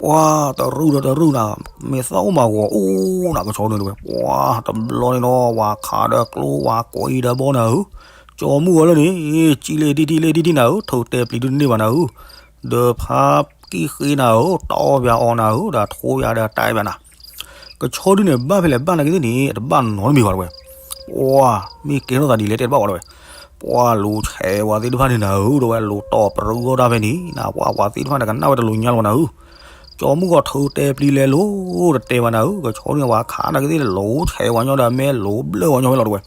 ပှၤတရုၢ်ဒီးတရုၢ်နၤ, မ့ၢ်သၣ်အိၣ်မးဂီၤအိၣ်နၤ ကဆီဒုန့ၣ်တဝဲ, ပှၤတဘျီန့ၣ်နီၤ ဝၤခးဒီးကျိဝၤကွံဒီးဘီနၤဧၢ, ကၠီၤမုၢ်ဂီၤလၢန့ၣ်, ကံၣ်လ့ၣ်ဒံၣ်ထံၣ်လ့ၣ်ဒံၣ်ထံၣ်နၤဧၢ, ထုးတဲာ်ပျံၤဒုတန့ၢ်ဘၣ်နၤဧၢ, ဒီးဖါကံၣ်ဃ့နၤဧၢ, တီၢ်ပၠးအီၤနၤဧၢ, ဒီးထိပၠးဒီးတဲပၠးနၤ ကဆီဒုန့ၣ် ဘၣ်ဖဲလဲၣ်ဘၣ်နၤက့ၤသ့ၣ်န့ၣ် အတဘၣ်နီတမံၤဘၣ်တဝဲ, ပှၤမ့ၢ်ကဲထီၣ်သးဒ်လဲၣ်တဲတဘၣ်ဘၣ်တဝဲ, ပှၤလူၤဆဲးဝဲသ့ၣ်တဖၣ်န့ၣ်နၤဧၢ တဝဲ လူၤတီၢ်ပရူၢ်ထီၣ်တၢ်ဖဲန့ၣ်နၤ, ပှၤပှၤသ့ၣ်တဖၣ်န့ၣ် ကနၣ်ဝဲတလူၤညါလၢၤဘၣ်နၤဧၢ, ကၠီၤမုၢ်ဂီၤထုးတဲာ်ပျံၤလဲၤလိၤ တတဲဘၣ်နၤဧၢ, ကဆီဒုန့ၣ် ပှၤခးနၤက့ၤသ့ၣ် လူၤဆဲးဝဲညီဒီးမဲလူၤဘျၢၣ်ဝဲညီဖဲလီၤတဝဲ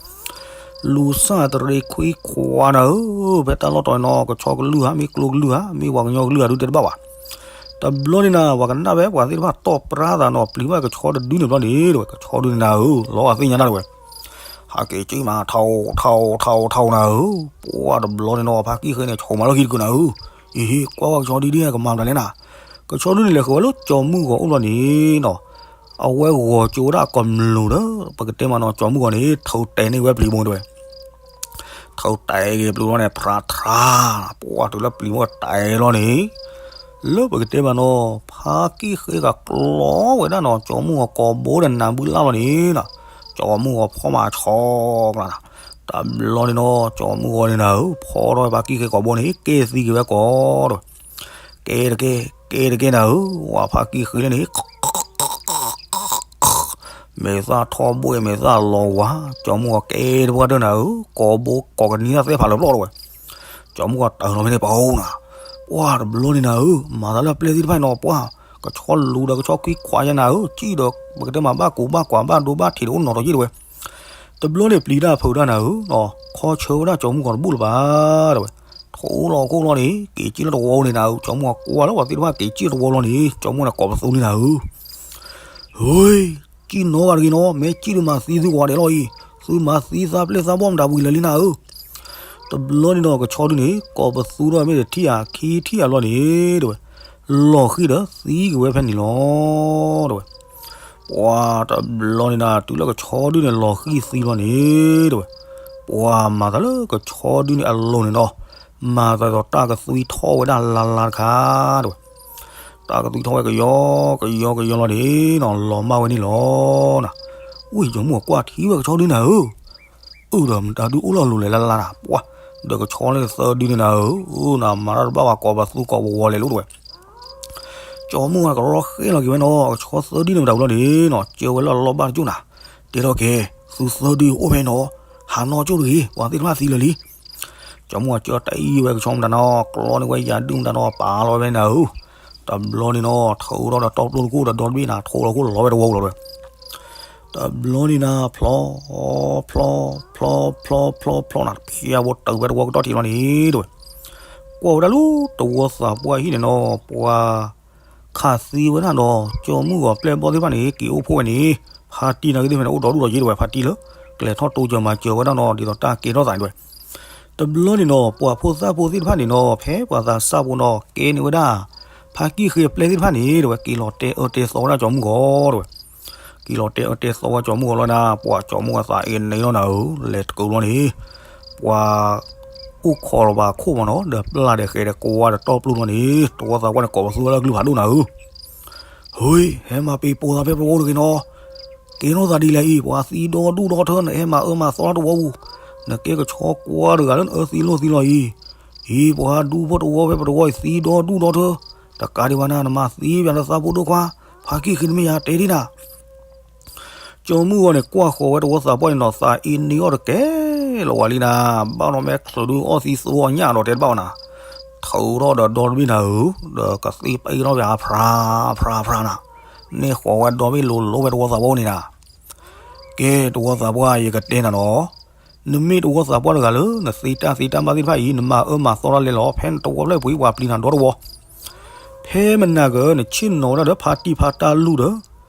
လူၤစၢ်တရံးခွံခွါနၤဧၢ, ဖဲတၢ်လီၢ်တီၤန့ၣ်နီၤ ကဆီကလုၢ်ဧါ မ့ၢ်ကျိကလုၢ်ဧါ မ့ၢ်ပှၤကညီကလုၢ်ဧါ ဒုတဲတဘၣ်ဘၣ်. တဘျီန့ၣ်နၤ ပှၤကနၣ်ဖဲပှၤသ့ၣ်တဖၣ်တီၢ်ပြါသးနီၤ ပျံၤဘၣ်ကဆီတဒုန့ၣ်ဘျီန့ၣ်တဝဲ ကဆီဒုန့ၣ်နၤဧၢ လီၤဂာ်သ့ၣ်ညါတၢ်တဝဲ ဟးက့ၤက့ၤမး ထီၣ်ထီၣ်ထီၣ်ထီၣ်နၤဧၢ, ပှၤတဘျီန့ၣ်နီၤ ဖါကံၣ်ဃ့န့ၣ် ဆိးမးလီၢ်ခံတကုာ်နၤဧၢ, အံၤ ကွၢ်ဝဲကဆီဒုဒ်န့ၣ် ကမၤမတၤလဲၣ်နၤ, ကဆီဒုန့ၣ်လဲၤဃုာ်ဝဲလၢကၠီၤမုၢ်ဂီၤအိၣ်ဘျီန့ၣ်နီၤ အဝဲဂီၤကၠိဝဲဒၣ်အကမျူၤဒီး ပကတဲမးနီၤ ကၠီၤမုၢ်ဂီၤန့ၣ် ထုးတဲာ်န့ၢ်ဝဲပျံၤဘိတဝဲ ထုးတဲာ်က့ၤပျံၤဘိန့ၣ် ထြါထြါ, ပှၤတုၤလၢပျံၤဘိတဲာ်လီၤန့ၣ် လၢပကတဲမးနီၤ ဖါကံၣ်ဃ့ကကျီဝဲဒၣ်နီၤ ကၠီၤမုၢ်ဂီၤကိာ်ဘိဒီးနၤဘုလၢ်လီၤန့ၣ်နီၤ, ကၠီၤမုၢ်ဂီၤဖီၣ်မးဆီကျါနၤ, တဘျီန့ၣ်နီၤ ကၠီၤမုၢ်ဂီၤန့ၣ်နၤဧၢ ဖီၣ်ထီၣ်ဖါကံၣ်ဃ့ကိာ်ဘိန့ၣ် ကဲသံက့ၤဝဲကိးဒီး ကဲတကဲ ကဲတကဲနၤဧၢ, ဝဲဖါကံၣ်ဃ့လၢန့ၣ် မဲာ်သၣ်ထီၣ်ဘှဲၣ် မဲာ်သၣ်လီၤဝါ, ကၠီၤမုၢ်ဂီၤကဲတပှၢ်တၢၢ်နၤဧၢ, ကိာ်ဘိကိးကနံၤသၣ်သဲဖးလၢာ်ပျီၢ်တဝဲ, ကၠီၤမုၢ်ဂီၤတၢ်လီၤဖဲန့ၣ်ပအိၣ်နၤ, ပှၤတဘျီန့ၣ်နၤဧၢ, မၤသးလၢပျဲၢ်သ့ၣ်တဖၣ်န့ၣ်နီၤ ပှၤ ကဆီလူၤဒီးကဆီခွံခွါယါနၤဧၢ, စံၣ်ဒီးပကတဲမးဘၣ်ကူဘၣ်ကွၢ်ဘၣ်ဒိဘၣ်ထံးတအိၣ်နီတယံာ်တဝဲ တဘျီန့ၣ်ပျံၤတၢ်ဖုးတၢ်နၤဧၢ, ခီဆၢဝဲဒၣ်ကၠီၤမုၢ်ဂီၤတဘူၣ်လၢၤဘၣ်တဝဲ, ထိးလီၤခိၣ်လီၤန့ၣ် က့ၤက့ၣ်လၢတဝီန့ၣ်နၤဧၢ, ကၠီၤမုၢ်ဂီၤကွၢ်လၢပှၤသ့ၣ်တဖၣ်က့ၤက့ၣ်တဝီလီၤန့ၣ် ကၠီၤမုၢ်ဂီၤကိးပသူလံနၤဧၢ, ဟ့, ကံၣ်နီတဂၤတဂ့ၤနီၤ, မ့ၢ်ကံၣ်ဒုးမၤသံသုကိးဂၤဒဲးလီၤအံၤ, သုမၤသံသးပျဲၢ်သးဘီၣ်မတၤဝံၤလၢာ်လံနၤဧၢ, တဘျီန့ၣ်ဒီးကဆီဒုန့ၣ် ကိးပသူဒီးမ့ၢ်တထံၣ်ဧါခံထံၣ်ဧါလီၤန့ၣ်တဝဲ, လီၤဃံၤဒီးသံက့ၤဝဲဖဲန့ၣ်လီၤတဝဲ, ပ ပှၤတဘျီန့ၣ်နၤ တုၤလၢကဆီဒုန့ၣ်လီၤဃံၤသံလီၤန့ၣ် တဲဝဲ, ပှၤမၤသးလၢကဆီဒုန့ၣ်အလိၤန့ၣ်ဒီး မၤသးဒ်သိးတၢ်ကသွံထီၣ်ဝဲဒၣ်လါလါတခါ တဲဝဲ, တၢ်ကသွံထီၣ်ဝဲကယီကယီကယီလီၤန့ၣ်နီၤ လီၤမၢ်ဝဲန့ၣ်လီၤနၤ. ဝံၤ ကၠီၤမုၢ်အကွၢ်ထံၣ်ဝဲကဆီဒုနၤဧၢ, အၢၣ်ဒီးမတၤဒုအိၣ်လီၤလိၤလဲၣ်လါလါနၤ ပှၤ, ဒီးကဆီလၢသၢဒုန့ၣ်နၤဧၢ, အၢၣ်နၤမၤတၢ်တဘၣ်ဝဲကိးပသူကိးပဝီၤလဲၣ်လီၤ တဲဝဲ. ကၠီၤမုၢ်ဝဲကလီဃဲလီၤက့ၤဝဲနီၤ ကဆီသၢဒုန့ၣ်မတၤဝံၤလီၤန့ၣ်နီၤ ကၢဝဲလၢအလီၢ်ဘၣ်တကၠိၢ်နၤ, တဲထီၣ်က့ၤ, သုသၢဒုအိၣ်ဖဲနီၤ, ဟးနီၢ်ကၠိၢ်တဂ့ၤ ပှၤသ့ၣ်တဖၣ်သံလၢာ်လံ. ကၠီၤမုၢ်အကၢတၢ်အံၤဝဲကဆီမတၤနီၤ ကျီန့ၢ်ဝဲယၤဒုၣ်မတၤနီၤ ပာ်လီၤဝဲနၤဧၢ, တဘျီန့ၣ်နီၤ ထုးထီၣ်ဒီးတီပျိၢ်တကိၢ်ဒီးဒီတဘ့ၣ်နၤ ထိးလီၤခိၣ်လီၤဝဲတဝီပူၤလီၤတဲဝဲ. တဘျီန့ၣ်နၤ ဖျီ ဖျီ ဖျီ ဖျီ ဖျီ ဖျီနၤ ဖျါဝဲတဝီကတီၢ်ထံးလီၤန့ၣ် တဲဝဲ. ကွၢ်ဝဲဒၣ်လၢတဝီသးပှၢ်ဟံၣ်န့ၣ်နီၤ ပှၤ ခးသံဝဲဒၣ်ဒီး ကၠီၤမုၢ်ဂီၤပျဲၢ်ဘီၣ်သ့ၣ်တဖၣ်န့ၣ် က့ၤအိၣ်ဖှိၣ်ဝဲန့ၣ် ဖါတံၢ်နာ်က့သ့ၣ်ဖဲန့ၣ် အိၣ်ဒီဒူၣ်ဒီးယ့ၢ်တဲဝဲ ဖါတံၢ်လၢ ကျဲၤထီၣ်တိစၢၤမၤစၢၤဝဲဒၣ်နီၤ ဒ်သိးတၢ်ကဲထီၣ်သးန့ၣ်တဲဝဲ. တဘျီန့ၣ်နီၤ ပှၤဖိသၣ်ဖိသ့ၣ်တဖၣ်န့ၣ်နီၤ ဖဲပှၤသးစၢ်ဖိနီၤ ကဲန့ၢ်ဝဲဒၣ် ဖါကံၢ်ဃ့အပျဲၢ်သ့ၣ်တဖၣ်န့ၣ်တဲဝဲ က့ၤလီၤတဲအၢတဲသီဝဲဒၣ်ကၠီၤမုၢ်ဂီၤတဲဝဲ. က့ၤလီၤတဲအၢတဲသီဝဲကၠီၤမုၢ်ဂီၤလီၤနၤ ပှၤကၠီၤမုၢ်ဂီၤသးအ့န့ၣ်လီၤနၤဧၢ လဲၤတကိးလီၤန့ၣ် ပှၤ အိၣ်ခိးလီၤဘၣ်ခိၣ်မးနီၤ ဒီးပျၢ်ဒီးဃဲၤဒီးကွၢ်ဒီးတီပျိၢ်လီၤန့ၣ် တဝီသးပှၢ်န့ၣ်ကိးပသူဝဲလၢအကလုၢ်ဖးဒိၣ်နၤဧၢ. ဟူး ဟဲမၤပ့ၤပိာ်သးဖဲပတဝီတဂ့ၤနီၤ, ကဲထီၣ်သးဒ်လဲၣ်အံၤ ပှၤသံဒီဒူၣ်ဒီထၢ နဟဲမၤအၢမၤသီတဝီပူၤ, နကဲကဆီကွၢ်တဂၤလၢနအၢသံလိၣ်သံလီၤအံၤ, အံၤ ပှၤဒူဖိတဝီဖဲပတဝီအံၤ သံဒီဒူၣ်ဒီထၢ, တကးဒံးဘၣ်နၤ နမၤသံပှၤလၢသးဖိဒိၣ်ခွါ, ဖါကံၢ်ဃ့နမ့ၢ်ယၤတဲဒ်နၤ ကၠီၤမုၢ်ဂီၤန့ၣ် ကွၢ်ဃီၤဝဲတဝီသးပှၢ်န့ၣ်နီၤ သးအ့န့ၢ်အီၣ်တကဲလီၤဝဲလံနၤ, ဘၣ်ဒီးမဲာ်ချၢဒုးအီၣ်သံသိအီၣ်ညၣ်ဒီးတဲတဘၣ်ဝဲနၤ, ထုးထီၣ်ဒီးဒီတဘ့ၣ်နၤဧၢ, ဒီးကသ့ပအ့ၣ်ထီၣ်ပၠးဖျါဖျါဖျါနၤ, န့ၢ်ဃီၤဝဲဒီဘ့ၣ်လိၤလိၤဝဲတဝီသးပှၢ်န့ၣ်နၤ. ကဲတဝီသးပှၢ် ယကတဲနၤနီၤ, နမ့ၢ်တဝီသးပှၢ်တဂၤလၢ နသ့တၢ်သ့တၢ်ဘၣ်သ့ၣ်တဖၣ်အံၤ နမၤအၢမၤသီတၢ်လဲၣ်လီၤ, ဖဲနတဝီဖျၢၣ်ပှ့ၤ ပှၤပျံၤနၤဒီတဝီ ဖဲမနၤက နဆ့ၣ်နီၤဝဲဒၣ်ဒီးဖါတံၢ်ဖါတၢ်လူၢ်ဒီး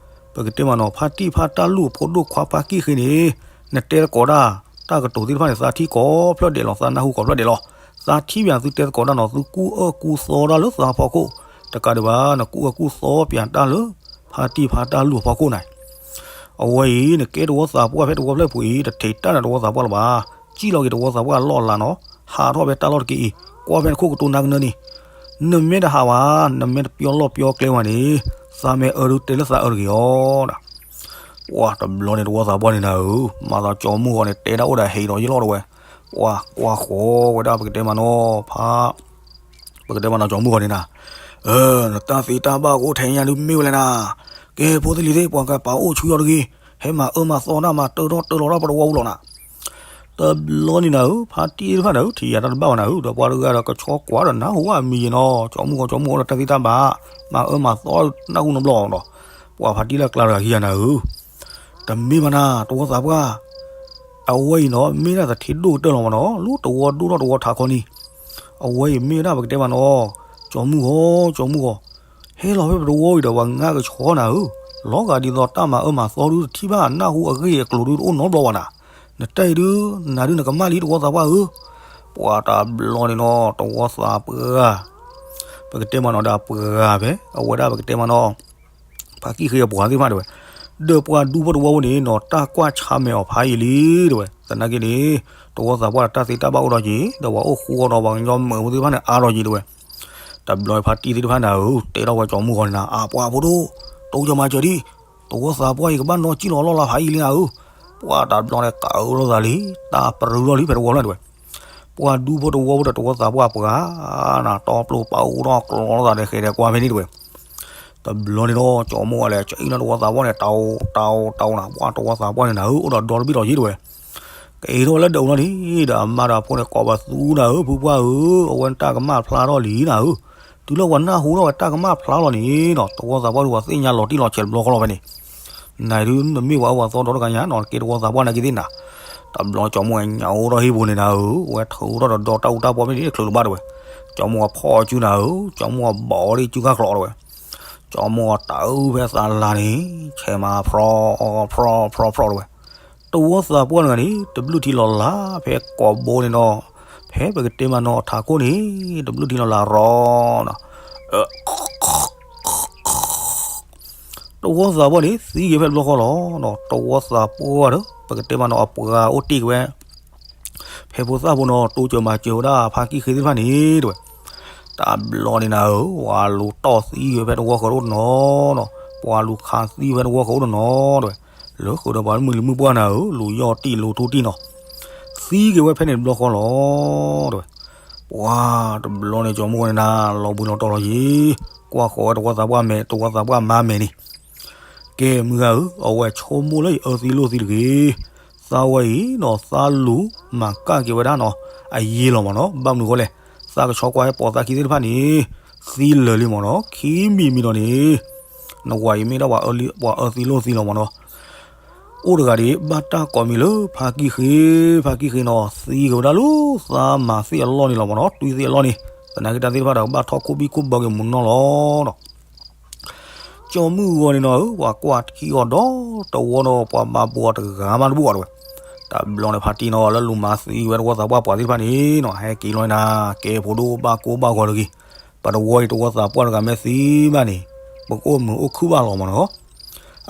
ပကတဲမးနီၤ ဖါတံၢ်ဖါတၢ်လူၢ်အဖိဒိၣ်ခွါဖါကံၢ်ဃ့န့ၣ်, နတဲသကိးတၢ် တၢ်ကတိၤသ့ၣ်တဖၣ်န့ၣ် သးထံၣ်ကိးဖျၢၣ်ဒဲးလီၤ, သးနၢ်ဟူကိးဖျၢၣ်ဒဲးလီၤ. သးထံၣ်ပၠးသုတဲသကိးတၢ်နီၤ သုကူၣ်အၢကူၣ်သီတၢ်လၢသးဖီခိၣ်, တကးဒံးဘၣ် နကူၣ်အၢကူၣ်သီပၠးတၢ်လၢ ဖါတံၢ်ဖါတၢ်လူၢ်အဖီခိၣ်န့ၣ် အဝဲအံၤ နကဲတဝီသးပှၢ်ဖဲတဝီဖျၢၣ်ပှ့ၤအံၤ တထံးတၢ်နတဝီသးပှၢ်လၢၤဘၣ်. စံၣ်လီၤက့ၤတဝီသးပှၢ်လီၢ်လၤနီၤ, ဟးထီၣ်ဖဲတၢ်လီၢ်တက့ၢ်အံၤ, ကွၢ်ဖဲနခိၣ်ကတိၤနၤကနၢန့ၣ်, နမ့ၢ်တဟးဘၣ်, နမ့ၢ်တပျီလီၢ်ပျီကျဲဝဲန့ၣ်, သးမ့ၢ်အၢဒုးတဲလၢသးအၢတဂ့ၤအီၤ. ပှၤတဘျီန့ၣ်တဝီသးပှၢ်န့ၣ်နၤဧၢ, မၤသးကၠီၤမုၢ်ဂီၤန့ၣ် တဲဒၣ်အိၣ်ဒီးဟ့ၣ်ဒီးယလီၢ်တဝဲ, ပှၤကွၢ်ဃီၤဝဲဒၣ်ပကတဲမးနီၤ ဖါ ပကတဲမးနီၤ ကၠီၤမုၢ်ဂီၤန့ၣ်နၤ, နတၢ်သ့တၢ်ဘၣ်ကအိၣ်ထဲညါဒုးမ့ၢ်ဝဲလဲၣ်နၤ, ကဲဖိသ့ၣ်လံၤသ့ၣ် ပှၤကပာ်အိၣ်ဆူယီၤတဂ့ၤ, ဟဲမၤအၢမၤသီတၢ်မၤတၢထီၣ်တၢလီၤတၢ်ပတဝီပူၤလီၤနၤ. တဘျီန့ၣ်နၤဧၢ, ဖါတံၢ်သ့ၣ်တဖၣ်နၤဧၢ ထံၣ်ယၤတၢ်တဘၣ်ဘၣ်နၤဧၢ, ဒီးပှၤတဂၤဒီးကဆီကွၢ်ဒီးနၢ်ဟူဝဲအမံၤယဲနီၤ, ကၠီၤမုၢ်ဂီၤ ကၠီၤမုၢ်ဂီၤဒီးတၢ်သ့တၢ်ဘၣ်, မၤအၢမၤသီနၢ်ဟူနဘျီဒီး, ပှၤဖါတံၢ်လၢအကျါတဂၤခံဂၤနၤဧၢ တမ့ၢ်ဘၣ်နၤ တဝီသးပှၢ်, အဝဲအံၤနီၤ မ့ၢ်ဒၣ်သထ့ဒိၣ်ကတၢၢ်လီၤမးနီၤ, လၢတဝီဒိၣ်ထီၣ်တဝီထးခီန့ၣ်, အဝဲအံၤမ့ၢ်ဝဲဒၣ်ပကတဲမးနီၤ, ကၠီၤမုၢ်ဂီၤ ကၠီၤမုၢ်ဂီၤ, ဟဲလီၤဖဲပတဝီအံၤဒီးပှၤငါကဆီနၤဧၢ, လီၤဂာ်ဒ်သိးတၢ်မၤအၢမၤသီဒုးတထံၣ်ဘၣ် နၢ်ဟူအဂ့ၢ်အကျိၤဒုးတအိၣ်နီတဘျီဘၣ်နၤ, နတၢ်အံၤဒုး နၤဒုးနကမၣ်လံတဝီသးပှၢ်ဧၢ, ပှၤတဘျီန့ၣ်နီၤ တဝီသးပှၢ် ပကတဲမးနီၤဒီးပှၤဖဲ အဝဲဒၣ်ပကတဲမးနီၤ ဖါကံၢ်ဃ့အပှၤသ့ၣ်တဖၣ်တဲဝဲ, ဒီးပှၤဒူဖိတဝီဖိန့ၣ်နီၤ တၢ်ကွၢ်ဆါမဲာ်အီၤဖးယံာ်လံတဲဝဲ, သနာ်က့န့ၣ် တဝီသးပှၢ်ဒီးတၢ်သ့တၢ်ဘၣ်အိၣ်ဒီးက့ၤ ဒီးပှၤအိၣ်ဃူအီၤဒီးပှၤကညီမုာ်ဖိသ့ၣ်တဖၣ်န့ၣ်အါထီၣ်က့ၤတဲဝဲ, တဘျီဖါတံၢ်သ့ၣ်တဖၣ်နၤဧၢ တဲထီၣ်ဝဲကၠီၤမုၢ်ဂီၤန့ၣ်နၤ အပှၤဖိဒိၣ် တိစၢၤမၤစၢၤဒံး, တဝီသးပှၢ်အံၤကဘၣ်နီၢ်စံၣ်လီၤလီၢ်လၢဖးယံာ်လံနၤဧၢ, ပှၤတဘျီန့ၣ်ကးအၢထီၣ်သးလံ, တၢ်ပရူၤထီၣ်လံဖဲတဝီဖျၢၣ်တဲဝဲ ပှၤဒူဖိတဝီဖိဒီးတဝီသးပှၢ်ပှၤနၤ တီပျိပာ်အိၣ်ထီၣ်ကျီထီၣ်သးဒီးဃဲၤဒီးကွၢ်ဖဲန့ၣ်တဲဝဲ, တဘျီန့ၣ်ဒီး ကၠီၤမုၢ်ဂီၤလဲၣ် ကအံၣ်လီၤတဝီသးပှၢ်န့ၣ် တဝ်တဝ်တဝ်နၤ ပှၤတဝီသးပှၢ်န့ၣ်နၤဧၢ အိၣ်ဒီးဒီတဘ့ၣ်လီၤယံၤတဲဝဲ, ကအိၣ်ထီၣ်ဝဲလၢဒၢးအိၣ်လီၤလံ, ဒီးအမါဒီးအဖိန့ၣ်ကိးပသူနၤဧၢ ဖုပှၢ်ဧၢ, အဝဲန့ၣ်တၢ်ကမၣ်ဖျါထီၣ်လံနၤဧၢ, တုၤလၢပှၤနၢ်ဟူထီၣ်ဝဲတၢ်ကမၣ်ဖျါလီၤန့ၣ်နီၤ တဝီသးပှၢ်ဒုးပှၤသ့ၣ်ညါလီၤတံၢ်လီၤဆဲးတဘျီဃီလီၤဖဲန့ၣ် နၤဒုးနမ့ၢ်ပှၤအၢပှၤသီဒီတဂၤညါနီၤ ကဲတဝီသးပှၢ်နာ်က့သ့ၣ်နၤ, တဘျီကၠီၤမုၢ်ဂီၤညါအိၣ်ထီၣ်ဟံၣ်ပူၤန့ၣ်နၤဧၢ, အဝဲထုးထီၣ်ဒီးဒီတၢ်အူတၢ်ပီမ့ၢ်ဒ်တချုးတဘၣ်တဲဝဲ, ကၠီၤမုၢ်ဂီၤဖီၣ်အစုနၤဧၢ, ကၠီၤမုၢ်ဂီၤဘီးအီၤဒ်စုခါကျိးတဲဝဲ, ကၠီၤမုၢ်ဂီၤတၢ်အုၣ်ဖဲသးလၤန့ၣ် ဆဲးမၤဖျီဖျီဖျီဖျီတဲဝဲ, တဝီသးပှၢ်တဂၤန့ၣ် တဘျုးထံလီၤလၤဖဲကိာ်ဘိန့ၣ်နီၤ, ဖဲပကတဲမးနီၤထးခိၣ်န့ၣ် တဘျုးထံလီၤလၤရီနီၤ, တဝီသးပှၢ်န့ၣ် သံက့ၤဖဲတဘျီဃီလီၤ. တဝီသးပှၢ်ဒီး ပကတဲမးနီၤ အပှၤအိၣ်တ့ၢ်က့ၤဝဲ ဖဲဖိသၣ်ဖိနီၤ တိစၢၤမၤစၢၤဝဲဒၣ်ဖါကံၣ်ဃ့သ့ၣ်တဖၣ်န့ၣ် တဲဝဲ, တဘျီန့ၣ်နၤဧၢ, ပှၤလူၤတီၢ်သံဝဲဖဲတဝီဃၢၤအိၣ်တနီၤနီၤ, ပှၤလူၤခးသံဝဲဖဲတဝီဃၢၤအိၣ်တနီၤနီၤ တဲဝဲ, လၢဃုာ်ဒီးပှၤမုၢ်လံၤမုၢ်ပှၢ်နၤဧၢ, လူၤယီၢ်တံၢ်လူၤထူတံၢ်နီၤ, သံက့ၤဝဲဖဲန့ၣ်တဘျီဃီလီၤ. တဲဝဲ, ပှၤတဘျီန့ၣ် ကၠီၤမုၢ်ဂီၤန့ၣ်နၤ လီၤဘှံးလီၤတီၤလီၤယံၤ, ကွၢ်ဃီၤဝဲတဝီသးပှၢ်မဲာ် တဝီသးပှၢ်မါမဲာ်န့ၣ် ကဲမုၢ်ဂၤဧၢ, အဝဲဆိကမိၣ်လၢအံၤအၢသံလိၢ်သံတဂ့ၤ, သးဝဲအံၤနီၤ သးလူၤမၤကၣ်က့ၤဝဲဒၣ်နီၤ အယံၤလီၤမးနီၤ, ဘၣ်မနုၤဃိလဲၣ်, သးကဆှီကွၢ်ဟဲပိာ်သးခံသ့ၣ်တဖၣ်န့ၣ် သံလၢာ်လံမးနီၤ, ခံမံၤမံၤဒီးန့ၣ် နဝၤအံၤမ့ၢ်ဒၣ်ပှၤအၢသံလိၢ်သံလီၤမးနီၤ, အိၣ်တဂၤဒ် ဘၣ်တၢ်ကိးမံၤလၢဖါကံၣ်ဃ့, ဖါကံၣ်ဃ့နီၤ သံက့ၤဝဲဒၣ်လၢသးမၤသ့ၣ်အလီၢ်န့ၣ်လီၤမးနီၤ, တွံၢ်သ့ၣ်အလီၢ်န့ၣ်, သနာ်က့တၢ်သ့ၣ်တဖၣ်ဒီးကဘၣ်ထီၣ်ခိၣ်ဘံၣ်ခိၣ်ဘၢက့ၤမုၢ်နီၢ်လီၤနီၤ ကၠီၤမုၢ်ဂီၤန့ၣ်နီၤဧၢ, ပှၤကွၢ်ထံအီၤဒီးတဝီနီၤ ပှၤဘၣ်ဘှီတဂၤမးတဘူၣ်အီၤတဲဝဲ, တဘျီန့ၣ်ဖါတံၢ်နီၤ လၢလူၤမၤသံဝဲတဝီသးပှၢ်ပှၤသ့ၣ်တဖၣ်န့ၣ်နီၤ ဟဲက့ၤလီၤနၤ, ကဲဖိဒိၣ်ဘၣ်ကိၢ်ဘၣ်ဂီၤတဂ့ၤ, ပတဝီအံၤတဝီသးပှၢ်တဂၤမ့ၢ်သံဘၣ်န့ၣ် ပကအိၣ်မုာ်အိၣ်ခုၣ်ဘၣ်လီၤမးနီၤ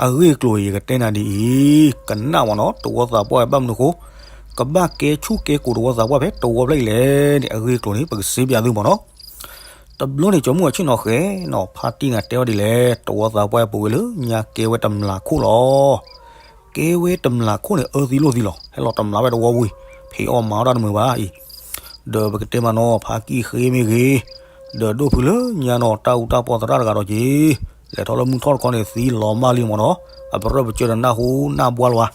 အဂ့ၢ်အကျိၤအံၤ ယကတဲနၤဒ်အံၤ, ကနၣ်မးနီၤ တဝီသးပှၢ်ဘၣ်မနုၤအဃိ ကဘၣ်ကဲဆူၣ်ကဲကိးတဝီသးပှၢ်ဖဲတဝီဖျၢၣ်အံၤလဲၣ်န့ၣ် အဂ့ၢ်အကျိၤန့ၣ် ပကစ့ပၠးသုမးနီၤ. တဘျီန့ၣ် ကၠီၤမုၢ်အဆ့ၣ်နီၤဃဲနီၤ ဖါတံၢ်န့ၣ်တဲအီၤဒ်လဲၣ်, တဝီသးပှၢ်ပူၤဝဲလၢညါကဲဝဲတမျးခိၣ်လီၤ. ကဲဝဲတမျးခိၣ်န့ၣ် အၢသံလိၢ်သံလီၤ, ဟဲလီၤတမျးဝဲတဝီပူၤအံၤ, ဖံးအီၣ်မၤအီၣ်တၢ်တမုာ်ဘၣ်အံၤ, ဒီးပကတဲမးနီၤ ဖါကံၣ်ဃ့မ့ၢ်ဂ့ၤ, ဒီးဒိၣ်ဖုလၢညါနီၤ တၢ်အူတၢ်ပီသရၣ်တဂၤဒီးက့ၤ, လဲၤထီၣ်လၢမုၢ်ထီၣ်တခီန့ၣ် သံလီၤမၢ်လံမးနီၤ, အပရၢၢ်ပစၢၤဒီးနၢ်ဟူနၢ်ဘှါလီၤဧါ,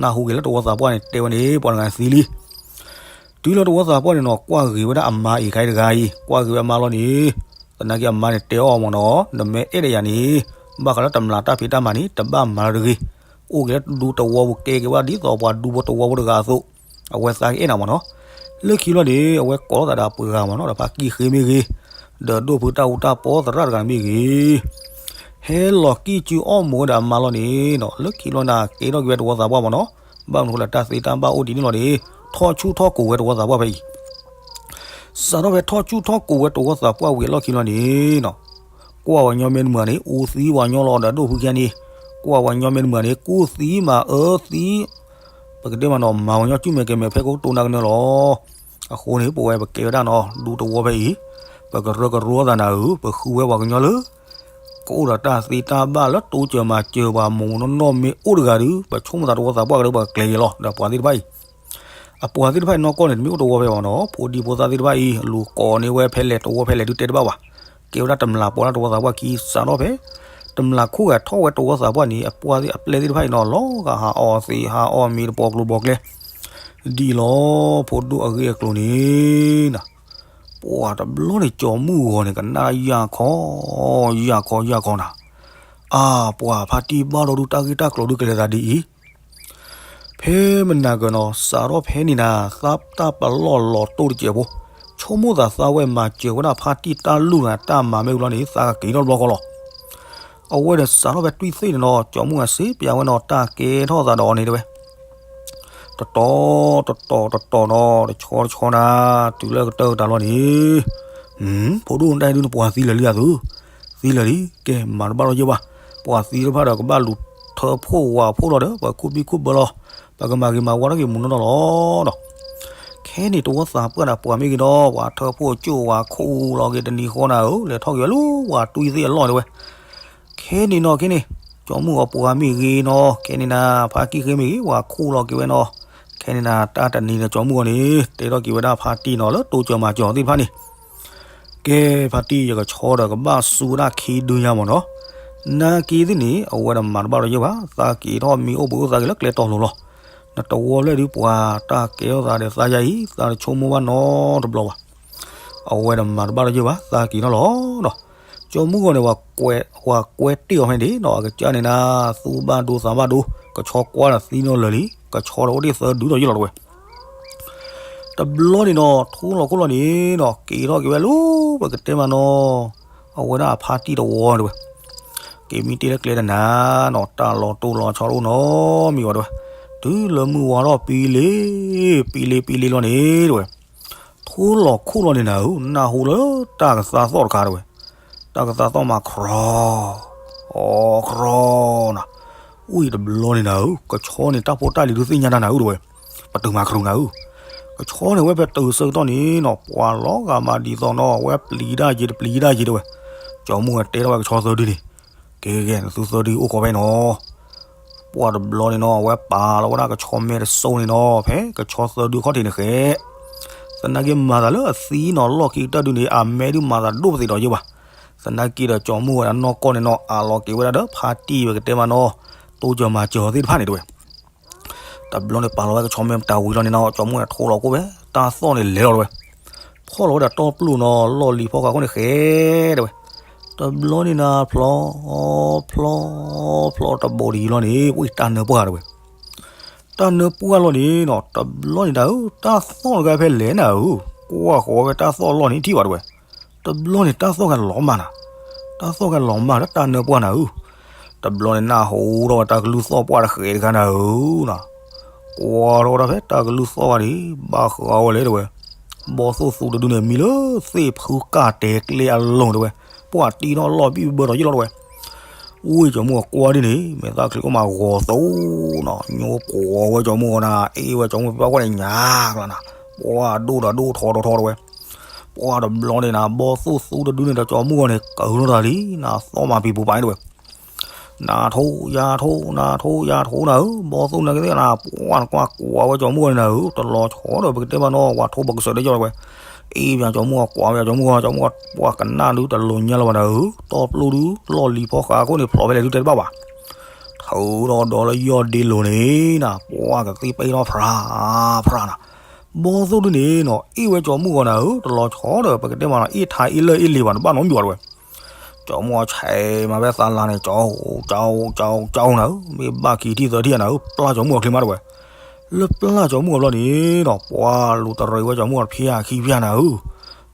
နၢ်ဟူက့ၤလၢတဝီသးပှၢ်န့ၣ် တဲဝဲန့ၣ် ပှၤတဂၤန့ၣ်သံလံ တုၤလၢတဝီသးပှၢ်န့ၣ်နီၤ ကွၢ်ဂ့ၤဝဲဒၣ်အမါအံၤခါအံၤတဂၤအံၤ, ကွၢ်ဂ့ၤဝဲအမါလီၤန့ၣ်, သနာ်က့အမါန့ၣ်တဲအီၤမးနီၤ, နမ့ၢ်အဲၣ်ဒိးယၤန့ၣ်, ဘၣ်ဃးလၢတမျးတၢ်ဖံးတၢ်မၤန့ၣ် တဘၣ်မၤလၢၤတဂ့ၤ, အိၣ်က့ၤလၢဒူတဝီပူၤ ကဲက့ၤဝဲဒ်သိးပှၤဒူဖိတဝီဖိတဂၤအသိး, အဝဲသးကအဲၣ်နၤမးနီၤ. လၢခံလီၤန့ၣ် အဝဲကိးလိာ်သးဒီးအပှၤဂၤမးနီၤ ဒီးဖါကံၣ်ဃ့မ့ၢ်ဂ့ၤ, ဒီးဒိၣ်ဖုတၢ်အူတၢ်ပီသရၣ်တဂၤန့ၣ်မ့ၢ်ဂ့ၤ ဟဲလီၤကံၣ်ကၠုအီၣ်မူးဝဲဒီးအမါလီၤန့ၣ်နီၤ, လၢခံလီၤန့ၣ် ကဲထီၣ်က့ၤဝဲတဝီသးပှၢ်မးနီၤ, ဘၣ်မနုၤဃိလဲၣ်တၢ်သ့တၢ်ဘၣ်အိၣ်ဒ်န့ၣ်လီၤန့ၣ်, ထီၣ်ဆူၣ်ထီၣ်ကိးဝဲတဝီသးပှၢ်ဖဲအံၤ, စးထီၣ်ဖဲထီၣ်ဆူၣ်ထီၣ်ကိးဝဲတဝီသးပှၢ်ဝံၤအလီၢ်ခံလီၤန့ၣ်နီၤ, ကွၢ်ဝဲညီမ့ၢ်တမုာ်န့ၣ် အူသံဝဲညီလီၤဒီးဒိၣ်ဖုခံဂၤန့ၣ်, ကွၢ်ဝဲညီမ့ၢ်တမုာ်န့ၣ် ကူၣ်သံမၤအၢသံ ပကတဲမးနီၤ မၤဝဲညီစုၣ်မဲာ်ကဲမဲာ်ဖဲကတိၢ်နၢ်ကနၢလီၤ. အဃိန့ၣ် ပဝဲပကဲဝဲဒၣ်နီၤ ဒူတဝီဖဲအံၤ, ပကရၢကရိသးနၤဧၢ, ပဃုဝဲပှၤကညီလၢ ကအိၣ်ဒီးတၢ်သ့တၢ်ဘၣ်လၢတိစၢၤမၤစၢၤပှၤမုၢ်မုၢ်နီၢ်နီၢ်မ့ၢ်အိၣ်တဂၤဒီး ပဆိကမိၣ်သးတဝီသးပှၢ်ကဒီး ပကကျဲၤက့ၤလီၤဒီးပှၤသ့ၣ်တဖၣ်အံၤ အပှၤသ့ၣ်တဖၣ်အံၤနီၢ်ကီၢ်န့ၣ် တမ့ၢ်အိၣ်တဝီဖဲဘၣ်နီၤ, ဖိဒံဖိသၣ်သ့ၣ်တဖၣ်အံၤ လူၤကိးန့ၢ်ဝဲဖဲလဲၣ်တဝီဖဲလဲၣ်ဒုးတဲတဘၣ်ဘၣ်, ကဲဝဲဒၣ်တမျးပီလၢတဝီသးပှၢ်ခံ စးထီၣ်ဖဲ တမျးခိၣ်ဂၤထီၣ်ဝဲတဝီသးပှၢ်န့ၣ် အပှၤသ့ၣ်အပျဲၢ်သ့ၣ်တဖၣ်အံၤနီၤ လီၤဂာ်ဟးအီၣ်သ့ၣ်ဟးအီၣ်မ့ၤတပီၤကျိၤဘီကျဲ ဒ်အံၤလီၤ ဖိဒိၣ်အဂ့ၢ်အကျိၤန့ၣ်နီၤ, ပှၤတဘျီန့ၣ် ကၠီၤမုၢ်ဂီၤန့ၣ် ကနၣ်ယၢ်ခီ ယၢ်ခီ ယၢ်ခီနၤ, အါ ပှၤဖါတံၢ်ဘၣ်ဒီးဒုးတၢ်ဂ့ၢ်တၢ်ကျိၤဒုးကလဲၤသးဒ်အံၤ ဖဲမနၤကၢၤနီၤ စးထီၣ်ဖဲန့ၣ်နၤ သးတၢ်ပလီၢ်လီၤတိၢ်တစဲးဖိ, ဆိကမိၣ်သးသးဝဲမၤစၢၤဝဲဒၣ်ဖါတံၢ်တၢ်လူၢ်နၤ တၢ်မၤမ့ၢ်ဝံၤလီၤန့ၣ် သးကက့ၤထီၣ်တဘျီဃီလီၤ. အဝဲဒီးစးထီၣ်ဖဲတွံၢ်သ့ၣ်န့ၣ်နီၤ ကၠီၤမုၢ်ဂၤစ့ပျးဝဲနီၤ တၢ်ကဲထီၣ်သးဒီးအီၤန့ၣ်တဲဝဲ တတီၤ တတီၤ တတီၤနီၤ တဆီတဆီနၤ တုၤလၢကတၢၢ်ကတၢၢ်လီၤန့ၣ် ဖိဒိၣ်နတၢ်ဟဲဒုးနပှၤသံလၢာ်လံအသု, သံလၢာ်လံ ကဲမၤတဘၣ်လီၤယဲၢ်ဘၣ်, ပှၤသံတဖၣ်ဒီးကဘၣ်လူၤထၢဖှိၣ်ဝးဖှိၣ်လီၤဒီး ပှၤခူၣ်ဘံၣ်ခူၣ်ဘၢလီၤ, ပကမၤဂ့ၤမၤဝါထီၣ်က့ၤမုၢ်နီၢ်နီၢ်လီၤ. ခဲန့ၣ်တဝီသးပှၢ်ဒီးပှၤမ့ၢ်ဂ့ၤဒီး ပှၤထၢဖှိၣ်ကၠိၣ်ဝးခိၣ်လီၤက့ၤတနံၤဃီနၤဧၢ လဲၤထီၣ်က့ၤဝဲလၢပှၤတွံၢ်သ့ၣ်အလီၢ်တဲဝဲ ခဲန့ၣ်နီၤခဲန့ၣ် ကၠီၤမုၢ်ဂီၤပှၤမ့ၢ်ဂ့ၤနီၤ ခဲန့ၣ်နၤ ဖါကံၢ်ဃ့မ့ၢ်ဂ့ၤ ပှၤခူၣ်လီၤက့ၤဝဲနီၤ, ခဲန့ၣ်နၤ တၢ်တနံၤဒီးကၠီၤမုၢ်ဂီၤန့ၣ် တဲထီၣ်က့ၤဝဲဒၣ်ဖါတံၢ်နီၤ လၢတိစၢၤမၤစၢၤအီၤသ့ၣ်တဖၣ်န့ၣ်, ကဲဖါတံၢ် ယကဆီဒီးကဘၣ်စူၢ်ဝဲဒၣ်ခံဒုညါမ့ၢ်နီၤ, နာ်က့သ့ၣ်န့ၣ် အဝဲဒီးမၤတဘၣ်ဒီးယဲၢ်ဘၣ် သးက့ၤထီၣ်မ့ၢ်အိၣ်ဘှံးအိၣ်သါက့ၤလၢကျဲတီၤလိၤလီၤ, နတဝီဖျၢၣ်ဒုးပှၤတၢ်ကဲထီၣ်သးဒီးသးယါအံၤ သးတဆိကမိၣ်ဘၣ်နီတဘျီဘၣ် အဝဲဒီးမၤတဘၣ်ဒီးယဲၢ်ဘၣ် သးက့ၤထီၣ်လီၤနီၤ. ကၠီၤမုၢ်ဂီၤန့ၣ် ပှၤကွဲတ့ၢ်အီၤဖဲန့ၣ်ဒ်နီၤ အကစၢ်န့ၣ်နၤ သူၣ်ဘၣ်ဒိသးဘၣ်ဒိ ကဆီကွၢ်ဒီးသံနီၤလၢာ်လံ ကဆီဒီးအိၣ်တ့ၢ်သၢဒုးဒီးယဲၢ်လီၤတဝဲ တဘျီန့ၣ်နီၤ ထူလီၤခိၣ်လီၤန့ၣ်နီၤ က့ၤထီၣ်က့ၤဝဲလၢ ပကတဲမးနီၤ အဝဲဒၣ်အဖါတံၢ်တဝီတဝဲ က့ၤမံတ့ၢ်လၢကျဲတနၤနီၤ တၢ်လီၤတိၢ်လီၤဆီတအိၣ်နီတမံၤဘၣ်တဝဲ တုၤလၢမုၢ်ဝါထီၣ်ပံလ့ ပံလ့ပံလ့လီၤန့ၣ်တဝဲ ထူလီၤခိၣ်လီၤန့ၣ်နၤဧၢ နၢ်ဟူလၢတၢ်ကသါသီၣ်တခါတဝဲ တၢ်ကသါသီၣ်မၤခြီ အီၤ ကြီနီၤ. ဝံၤတဘျီန့ၣ်နၤဧၢ, ကဆီန့ၣ် တၢ်ဖိတၢ်လံၤဒုးသ့ၣ်ညါတၢ်နၤဧၢ တဲဝဲ, ပတုာ်မၤခရူာ်နၤဧၢ. ကဆီန့ၣ် ဝဲဖဲတုၤဆၢကတီၢ်န့ၣ်နီၤ ပှၤလီၤဂာ်မးဒ်သိးနီၤ ဝဲပျံၤတၢ်ယ့ၤတပျံၤတၢ်ယ့ၤ တဲဝဲ. ကၠီမုၣ်ဂီၤတဲထီၣ်ဝဲကဆီသၢဒုန့ၣ်, ကဲကဲ နသုသၢဒုအိၣ်ကီးဖဲနီၤ. ပှၢ်တဘျီန့ၣ်နီၤ အဝဲပာ်လီၤဝဲဒၣ်ကဆီမဲတစိၤန့ၣ်နီၤ ဖဲကဆီသၢဒုခီၣ်ထံးန့ၣ်ဃဲ, သနာ်က့မၤသးလၢအသံနီၤ လီၢ်ခံကတၢၢ်ဒုန့ၣ် အမဲဒုးမၤသးဒိၣ်ပသ့ၣ်ဒီးယ့ၢ်ဘၣ်. သနာ်က့ဒီးကၠီမုၣ်ဂီၤဒၣ်နီၢ်ကီၢ်န့ၣ်နီၤ အးလီၤက့ၤဝဲဒၣ်ဒီးဖါတံၢ်ဝဲကတဲမးနီၤ တိစၢၤမၤစၢၤသ့ၣ်တဖၣ်န့ၣ် တဲဝဲ. တဘျီန့ၣ်ပာ်လီၤဝဲကဆီမဲတၢ်ဝံၤလီၤန့ၣ်နီၤ ကၠီမုၣ်ဂီၤန့ၣ်ထိလီၤခိၣ်ဝဲ တၢ်သီၣ်န့ၣ်လဲၤလီၤ တဲဝဲ. ဖီၣ်လီၤဝဲဒၣ်တီပျိၢ်နီၤ လီၢ်လံၤဖီဃးခိၣ်န့ၣ်ဃဲ တဲဝဲ. တဘျီန့ၣ်နၤ ဖျီ ဖျီ ဖျီတဘိးဒ်အံၤလီၤန့ၣ် ဝံၤတၢ်နၢပှၢ် တဲဝဲ. တၢ်နၢပှၢ်လီၤန့ၣ်နီၤ တဘျီန့ၣ်တၢ်ဧၢ တၢ်သီၣ်တဂၤဖဲလဲၣ်နၤဧၢ, ကွၢ်ဃီၤဝဲတၢ်သီၣ်လီၢ်န့ၣ်ထံၣ်ဘၣ် တဲဝဲ. တဘျီန့ၣ်တၢ်သီၣ်ဂၤလီၤမၢ်နၤ, တၢ်သီၣ်ဂၤလီၤမၢ်လၢတၢ်နၢပှၢ်နၤဧၢ. တဘျီန့ၣ်နၢ်ဟူထီၣ်ဝဲတၢ်ကလုၢ်သီၣ်ပှၢ်တဃဲးတခါနၤဧၢနီၤ. ကွၢ်ထီၣ်ဝဲဒၣ်ဖဲတၢ်ကလုၢ်သီၣ်ဂၤန့ၣ် ဘၣ်ဃးဝဲလဲၣ် တဲဝဲ. ဘီသိၣ်သူတဒုန့ၣ် မံလၢသ့ၣ်ဖုကၢ်တဲာ်ကျဲအလိၤ တဲဝဲ. ပှၢ်တံၢ်ထီၣ်လီၢ်ဘံၣ်ဘၢဒီးယ့ၢ်လီၤ တဲဝဲ. ဝံၤကၠီမုၣ်ဂီၤကွၢ်ဒ်န့ၣ် မဲာ်သၣ်ချံအိၣ်မးဂီၤသိနီၤ ညိပှီၤဝဲကၠီမုၣ်ဂီၤနၤ အ့ၣ်ဝဲကၠီမုၣ်ဖံဖးကွၢ်န့ၣ်ညါကျါနၤ. ပှၢ်ဒိၣ်ဒီးဒိၣ်ထီထီထီ တဲဝဲ. ပှၢ်တဘျီန့ၣ်နၤ ဘီသိၣ်သူတဒုန့ၣ်ဒီးကၠီမုၣ်ဂီၤန့ၣ် ကၢၤထီၣ်တၢ်လံနၤ သီၣ်မးပံၤပူၤပာ် တဲဝဲ. နၤထိယၤထိ နၤထိယၤထိနၤဧၢ, ဘီသိၣ်နၤကသ့ၣ်နၤ ပှၢ်နကွၢ်ကွၢ်ဝဲကၠီမုၣ်ဂီၤန့ၣ်နၤဧၢ, တလီၤဆီဒီးပကတဲမးနီၤ ပှၢ်ထိပကစၢၢ်ဒီးယ့ၢ်လီၤ တဲဝဲ. အ့ၣ်ပၠးကၠီမုၣ်ဂီၤကွၢ်ဝဲကၠီမုၣ်ဂီၤ ကၠီမုၣ်ဂီၤ ပှၢ်ကနၣ်ဒုးတလိၤညါလၢၤဘၣ်နၤဧၢ, တီပျိၢ်ဒုး လီၢ်လံၤဖီဃးခိၣ်န့ၣ် ဖျိးဖဲလဲၣ်ဒုးတဲတဘၣ်ဘၣ်. ထုးထီၣ်ဒီးလၢယီၢ်ဒ့လိၤန့ၣ်နၤ ပှၢ်ကသံပ့ၤနီၣ်ဖြးဖြးနၤ. ဘီသိၣ်ဒုန့ၣ်နီၤ အ့ၣ်ဝဲကၠီမုၣ်ဂီၤနၤဧၢ, တလီၤဆီဒီးပကတဲမးနီၤ အ့ၣ်ထါအ့ၣ်လၢၢ်အ့ၣ်လ့ၤဘၣ် တဘၣ်နီတမံၤဘၣ် တဲဝဲ. ကၠီမုၣ်ဂီၤဆဲးမးဖဲသးလၤန့ၣ် ကၠီ ကၠီ ကၠီ ကၠီနၤဧၢ, မ့ၢ်ဘၣ်ခံထံၣ်သၢထံၣ်နၤဧၢ, ပျၢ်ကၠီမုၣ်ဂီၤချ့မး တဲဝဲ. လၢပျၢ်ကၠီမုၣ်ဂီၤဘျီန့ၣ်နီၤ ပှၢ်လူၤတရံးဝဲကၠီမုၣ်ဂီၤတဖၠၣ်ခံဖၠၣ်နၤဧၢ.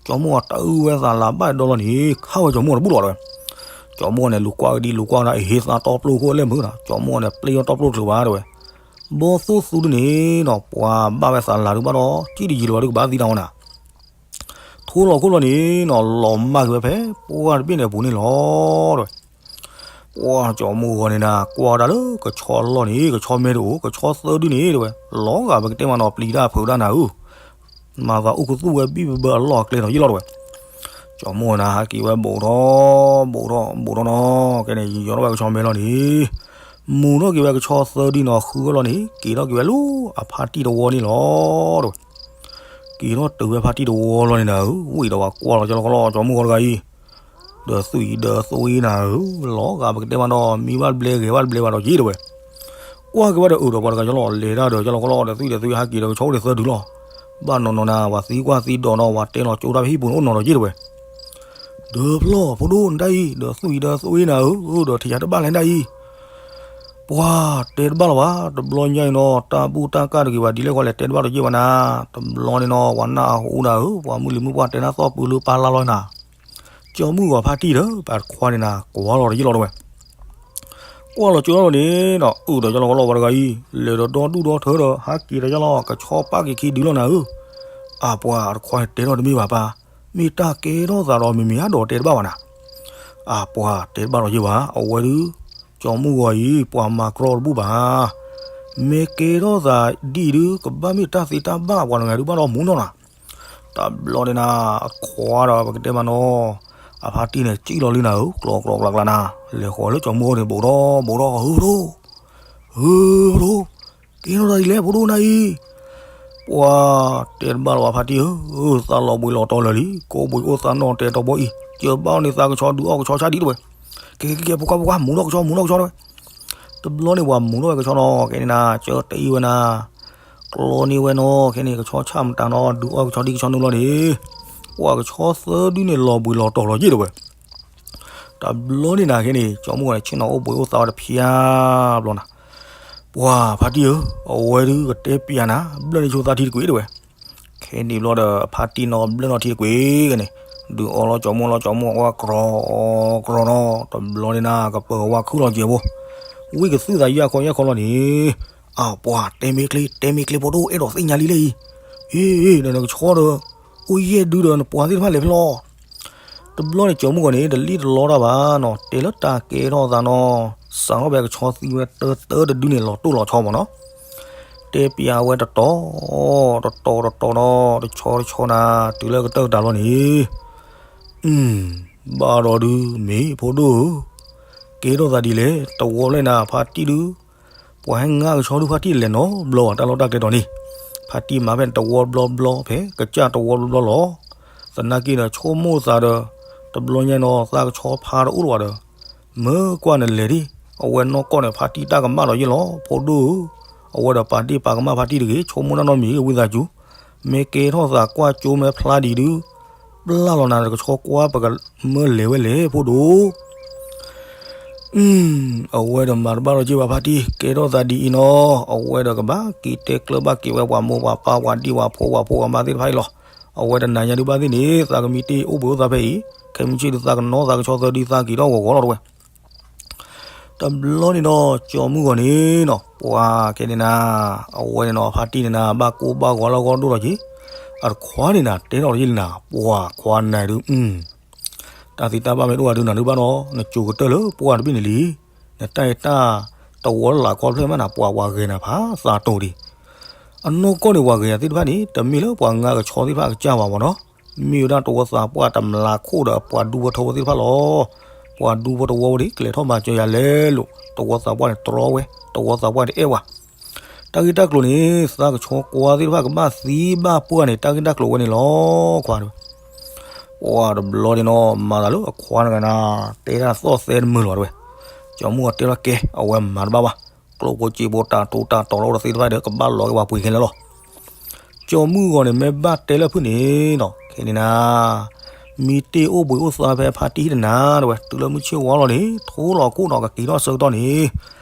ကၠီမုၣ်ဂီၤတအုၣ်ဝဲသးလၤဘၣ်ဒီလီၤန့ၣ် ခါဝဲကၠီမုၣ်ဂီၤတဘူၣ်လီၤ တဲဝဲ. ကၠီမုၣ်ဂီၤန့ၣ် လူၤကွၢ်ကဒံလူၤကွၢ်နၤ အဟ့သးတီပျိၢ်ခိၣ်လဲၣ်မုၢ်နၤ, ကၠီမုၣ်ဂီၤန့ၣ် ပျ့ၤအီၣ်တီပျိၢ်ချုးဘၣ် တဲဝဲ. ဘီသိၣ်သူတန့ၣ်နီၤ ပှၢ်ဘၣ်ဝဲသးလၤဒုးဘၣ်ဒီး ကံၣ်တယံၤလၢၤဘၣ်ဒုးကဘၣ်သံတၢ်ဝဲနၤ ထိလီၤခိၣ်လီၤန့ၣ်နီၤ လီၤမၢ်က့ၤဝဲဖဲ ပှၢ်တဘ့ၣ်န့ၣ်အပူၤန့ၣ်လီၤ တဲဝဲ. ပှၢ်ကၠီမုၣ်ဂီၤန့ၣ်နၤ ကွၢ်ဝဲဒၣ်လၢကဆီလီၢ်န့ၣ် ကဆီမဲတအိၣ် ကဆီသၢဒုန့ၣ် တဲဝဲ. လီၤဂာ်ပကတဲမးနီၤ ပျံၤတၢ်ဖုးတၢ်နၤဧၢ, မၤသးအိၣ်ကသူၣ်ဝဲဘံၣ်ဘၢဘၢအလီၢ်အကျဲနီၤ ယ့ၢ်လီၤ တဲဝဲ. ကၠီမုၣ်ဂီၤနၤ ဟးက့ၤဝဲဘူးထီၣ် ဘူးထီၣ် ဘူးထီၣ်နီၤ ကဲန့ၣ် ယံၤယီၤထီၣ်ဝဲကဆီမဲလီၤန့ၣ် မူထီၣ်က့ၤဝဲကဆီသၢဒုနီၤ ဃုဝဲလီၤန့ၣ် က့ၤထီၣ်က့ၤဝဲလၢအဖါတံၢ်တဝီန့ၣ်လီၤ တဲဝဲ. က့ၤထီၣ်တုၤဝဲဖါတံၢ်တဝီလီၤန့ၣ်နၤဧၢ, ဝံၤဒီးပှၤကွၢ်လီၤကၠီလီၤကီလီၤ ကၠီမုၣ်ဂီၤတဂၤအံၤ ဒီးသွံၣ်ဒီးသွံၣ်နၤဧၢ, လီၤဂာ်ပကတဲမးနီၤ မံဘၣ်တဘျဲဂဲၤဘၣ်တဘျဲဘၣ်ဒီးယ့ၢ် တဲဝဲ. ကွၢ်က့ၤဝဲဒီးအုးဒီးပှၤတဂၤကၠီလီၤ လဲၤတၢ်ဒီးကၠီလီၤကီလီၤဒီးသွံၣ်ဒီးသွံၣ်ဟးက့ၤဒီးကဆီအိၣ်န့ၣ်သၢဒုလီၤ. ဘၣ်နီၤနီၤနၤ ပှၤသံကွၢ်သံဒိးနီၤ ပှၤတဲလီၤကၠိတၢ်ဖဲဟံၣ်ပူၤန့ၣ်အိၣ်နီၤဒီးယ့ၢ် တဲဝဲ. ဒီးဖျီၣ်ဖိဒိၣ်နတၢ်အံၤ ဒီးသွံၣ်ဒီးသွံၣ်နၤဧၢ, ဒီးထံၣ်ယၤတဘၣ်လဲၣ်နတၢ်အံၤ ပှၤတဲတဘၣ်လီၤဘၣ် တဘျီညါအံၤနီၤ တၢ်ဘူၣ်တၢ်ကၢ်တဂ့ၤဘၣ်ဒ်လဲၣ်ဃီလဲၣ် တဲတဘၣ်ဒီးယ့ၢ်ဘၣ်နၤ. တဘျီန့ၣ်နီၤ ပှၤနၢ်ဟူနၤဧၢ, ပှၤမုၢ်လံၤမုၢ်ပှၢ်တဲနၢ်သီၣ်ပူၤလၢပၢ်လၢ်လီၤနၤ. ကၠီမုၣ်ဂီၤဖါတံၢ်ဒီး ပှၤတခွါန့ၣ်နၤ ကွၢ်လီၤဒီးယ့ၢ်လီၤ တဲဝဲ. ကွၢ်လီၤကၠိလီၤန့ၣ်နီၤ အုးဒီးကၠီလီၤကီလီၤပှၤတဂၤအံၤ လဲၤဒီးဒီဒူၣ်ဒီထၢဒီး ဟးက့ၤဒီးယ့ၢ်လီၤ ကဆီပၢ်က့ၤခံဒုလီၤနၤဧၢ. အပှၤတခွါန့ၣ်တဲထီၣ်တမ့ၢ်ဘၣ်ပၢ်, မ့ၢ်တၢ်ကဲထီၣ်သးဒီးမ့မ့ၢ်အါဒီးတဲတဘၣ်ဘၣ်နၤ. အပှၤတဲတဘၣ်ဒီးယ့ၢ်ဘၣ် အဝဲဒုး ကၠီမုၣ်ဂီၤအံၤ ပှၤမၤကြီတဘူၣ်ဘၣ်. မ့ၢ်ကဲထီၣ်သးဒ်အံၤဒုး ကဘၣ်မ့ၢ်တၢ်သ့တၢ်ဘၣ် ပှၤတဂၤဒုးဘၣ်ဒီးမူနီၢ်နၤ. တဘျီန့ၣ်နၤ အခွါဒီးပကတဲမးနီၤ အဖါတံၢ်န့ၣ် စံၣ်လီၤလံနၤဧၢ ကျီကျီကျီကျီနၤ လဲၤဃီၤလၢကၠီမုၣ်ဂီၤန့ၣ် ဘူးထီၣ်ဘူးထီၣ် ဟုၣ်ဖျိ ဟုၣ်ဖျိ ကဲထီၣ်တၢ်ဒ်လဲၣ် ဖိဒိၣ်နၤအံၤ ပှၤတဲတဘၣ်လီၤဘၣ်ဖါတံၢ်ဧၢ, သးလီၤဘှံးလီၤတီၤလၢာ်လံ, ကိးဘှံးအိၣ်သးနီၢ်တဲာ်တီၤဘီအံၤ, ကၢဘၣ်အီၤန့ၣ်သးကဆီဒုးအီၣ်ကဆီဆၣ်ဒံးတဝဲ. ကဲကဲကဲ ဖိခွါဖိခွါ မူၤထီၣ်ကဆီ မူၤထီၣ်ကဆီတဝဲ. တဘျီန့ၣ်ပှၤမူၤထီၣ်ဝဲကဆီနီၤ ကဲန့ၣ်နၤ ကၢတအံၤဝဲနၤ ကျီန့ၢ်ဝဲနီၤ ခဲန့ၣ် ကဆီဆၣ်မတၤနီၤ ဒုးအီၣ်ကဆီဒံကဆီနုာ်လီၤန့ၣ်, ပှၤကဆီသၢဒုန့ၣ်လီၤဘှံးလီၤတီၤလီၤယ့ၢ်တဝဲ. တဘျီန့ၣ်နၤခဲန့ၣ် ကၠီမုၣ်ဂီၤန့ၣ် ဆ့ၣ်နီၤအိၣ်ဘှံးအိၣ်သးဝဲတဖျါဘျီနၤ, ပှၤဖါတံၢ်ဧၢ, အဝဲဒုးကတဲပျးနၤ ဘျၢၣ်န့ၢ်ဆိသးထံတကွံာ်တဝဲ. ခဲန့ၣ်ဘျီဒီး အဖါတံၢ်နီၤဘျၢၣ်နီၤထံတကွံာ်ဂ့ၤန့ၣ်, ဒုးအီလီၤကၠီမုၣ်လီၤ ကၠီမုၣ်အီၣ်ဝဲကြီကြီနီၤ, တဘျီန့ၣ်နၤ ကပၢၤဝါခုၣ်လီၤကဲဘိ, ဝံၣ်ကသုၣ်သးယၢ်ခီယၢ်ခီလီၤန့ၣ်, အပှၤ တဲမ့ၢ်ကျ့ တဲမ့ၢ်ကျ့ဖိဒိၣ် အဲၣ်ဒိးသ့ၣ်ညါလံလၢအံၤ, အ့ နကဆီဒီး အိၣ်ယဲၢ်ဒုဒီးနပှၤသ့ၣ်တဖၣ်လဲၤဖဲလဲၣ်. တ တဘျီန့ၣ် ကၠီၤမုၢ်ဂီၤန့ၣ် တလံၣ်တလီတၢ်ဘၣ်နီၤ, တဲလၢတၢ်ကဲထီၣ်သးနီၤ, စးထီၣ်ဖဲကဆီသံဝဲတၢတၢတဒုန့ၣ် လီၤတိၢ်လီၤဆီမးနီၤ, တဲပျးဝဲတတီၤ တတီၤတတီၤနီၤ, တဆီတဆီနၤ, တုၤလၢကတၢၢ်ကတၢၢ်လီၤန့ၣ်, ဘၣ်ဒီးဒုး မ့ၢ်ဖိဒိၣ်ဧၢ, ကဲထီၣ်သးဒ်လဲၣ်, တဝီလၢနၤ ဖါတံၢ်ဒုး ပှၤဟဲငါကဆီဒုး ဖါတံၢ်လဲၤနီတဘျီဘၣ် တၢ်လီၢ်တၢ်ကျဲတီၤန့ၣ်, ဖါတံၢ်မၤဖဲန့ၣ်တဝီတဘျီဘျီ ဖဲကစၢ်တဝီတဘျီဘျီလီၤ. သနာ်က့ဒီး ဆိကမိၣ်သးဒီး တဘျီညါနီၤ သးကဆီဖါတအိၣ်လၢၤဘၣ်ဒီး, မ့ၢ်ကွၢ်နလဲၤဒ် အဝဲနီၢ်ကီၢ်န့ၣ် ဖါတံၢ်တၢ်ကမၣ်လီၤယ့ၣ်လီၤ ဖိဒိၣ်ဧၢ, အဝဲဒီးပာ်ဒ့ၣ်ပာ်ကမၣ်ဖါတံၢ်တဂ့ၤ ဆိကမိၣ်တၢ်နီတမံၤ ဝံသးစူၤ, မ့ၢ်ကဲထီၣ်သးကွၢ်ကၠိမ့ၢ်ဖျါဒံးဒုး ပျၢ်လီၤနၤဒီးကဆီကွၢ် ပကမၢလဲၤဝဲလဲၣ် ဖိဒိၣ် အဝဲဒီးမၤတဘၣ်ဒီးက့ၤဘၣ်ဖါတံၢ် ကဲထီၣ်သးဒ်အံၤနီၤ, အဝဲဒီးကဘၣ်က့ၤတဲကျၢၤဘၣ်က့ၤဝဲပှၤမိၢ်ပှၤပၢ်ပှၤဒံၣ်ပှၤဖိပှၤဖိပှၤမါသ့ၣ်တဖၣ်အံၤလီၤ. အဝဲတနၤညါဒုးဘၣ်သ့ၣ်န့ၣ် သးကမံတ့ၢ်အိၣ်ဘှံးအိၣ်သါဖဲအံၤ, ခဲမုၢ်ဆ့ၣ်ဒုးသးကနီသးကဆီသၢဒုးသးက့ၤထီၣ်ဂီၤဂီၤလီၤတဝဲ တဘျီန့ၣ်ဒီး ကၠီၤမုၢ်ဂီၤန့ၣ်နီၤ ပှၤခဲန့ၣ်နၤ, အဝဲန့ၣ်နီၤ ဖါတံၢ်န့ၣ်နၤ ဘၣ်ကိၢ်ဘၣ်ဂီၤလၢဂီၢ်ဒိၣ်လီၤက့ၤ, အတခွါန့ၣ်နၤ တဲထီၣ်လီၤယ့ၣ်လံနၤ ပှၤခွါနၤဒုး တၢ်သံတၢ်ဘၣ်မ့ၢ်တအိၣ်ဘၣ်ဒုး နၤဒုးဘၣ်နီၤ နကိၤကတၢၢ်လၢပှၢ်တဘ့ၣ်န့ၣ်လံ. နတၢ်အံၤတၢ်တဝီလၢ်လၢ်ခီဖျိမးနၤ ပှၤပှၤဂဲၤနၤဖးသးတိၤဒံး. အနီၢ်ကီၢ်န့ၣ် ပှၤဂဲၤနၤသ့ၣ်တဖၣ်န့ၣ် တမ့ၢ်လၢပှၤငါကဆီသ့ၣ်တဖၣ်အကစၢ်ဘၣ်မ့ၢ်နီၤ, မ့ၢ်ဝဲဒၣ်တဝီသးပှၢ်တမျးခိၣ်ဒီး ပှၤဒူဖိထၢဖိသ့ၣ်တဖၣ်လီၤ. ပှၤဒူဖိတဝီဝဲန့ၣ် ကလဲၤထီၣ်မၤစၢၤယၤလဲၣ်လိၤ တဝီသးပှၢ်န့ၣ်တြီဝဲ တဝီသးပှၢ်န့ၣ်အဲၣ်ဝဲ တၢ်ဂ့ၢ်တၢ်ကျိၤန့ၣ် သးကဆီကွၢ်သ့ၣ်တဖၣ်ကဘၣ်သံဘၣ်ပှၢ်န့ၣ် တၢ်ဂ့ၢ်တၢ်ကျိၤဝဲန့ၣ်လီၤ ခွါတဝဲ. ပှၤတဘျီန့ၣ်နီၤ မၤသးလၢအခွါနဂၤနၤ တဲတၢ်သီၣ်သဲတမုာ်လီၤတဝဲ. ကၠီၤမုၢ်ဂီၤတဲလီၤကဲ အဝဲမၤတဘၣ်ဘၣ်, ကျိၣ်ဖိစ့ဖိတၢ်တိတၢ်တီၤလီၤအိၣ်ဒီးသ့ၣ်တဖၣ်ဒီး ကဘၣ်လီၤက့ၤပှၤပှ့ၤခဲလၢာ်လီၤ. ကၠီၤမုၢ်ဂီၤန့ၣ် မ့ၢ်ဘၣ်တဲလၢဖုၣ်န့ၣ်နီၤ ခဲန့ၣ်နၤ မံတ့ၢ်အိၣ်ဘှံးအိၣ်သါဖဲဖါတံၢ်တနၤတဝဲ တုၤလၢမုၢ်ဆ့ၣ်ဝါလီၤန့ၣ် ထိလီၤခိၣ်နီၤ ကက့ၤထီၣ်ဆၢကတီၢ်န့ၣ်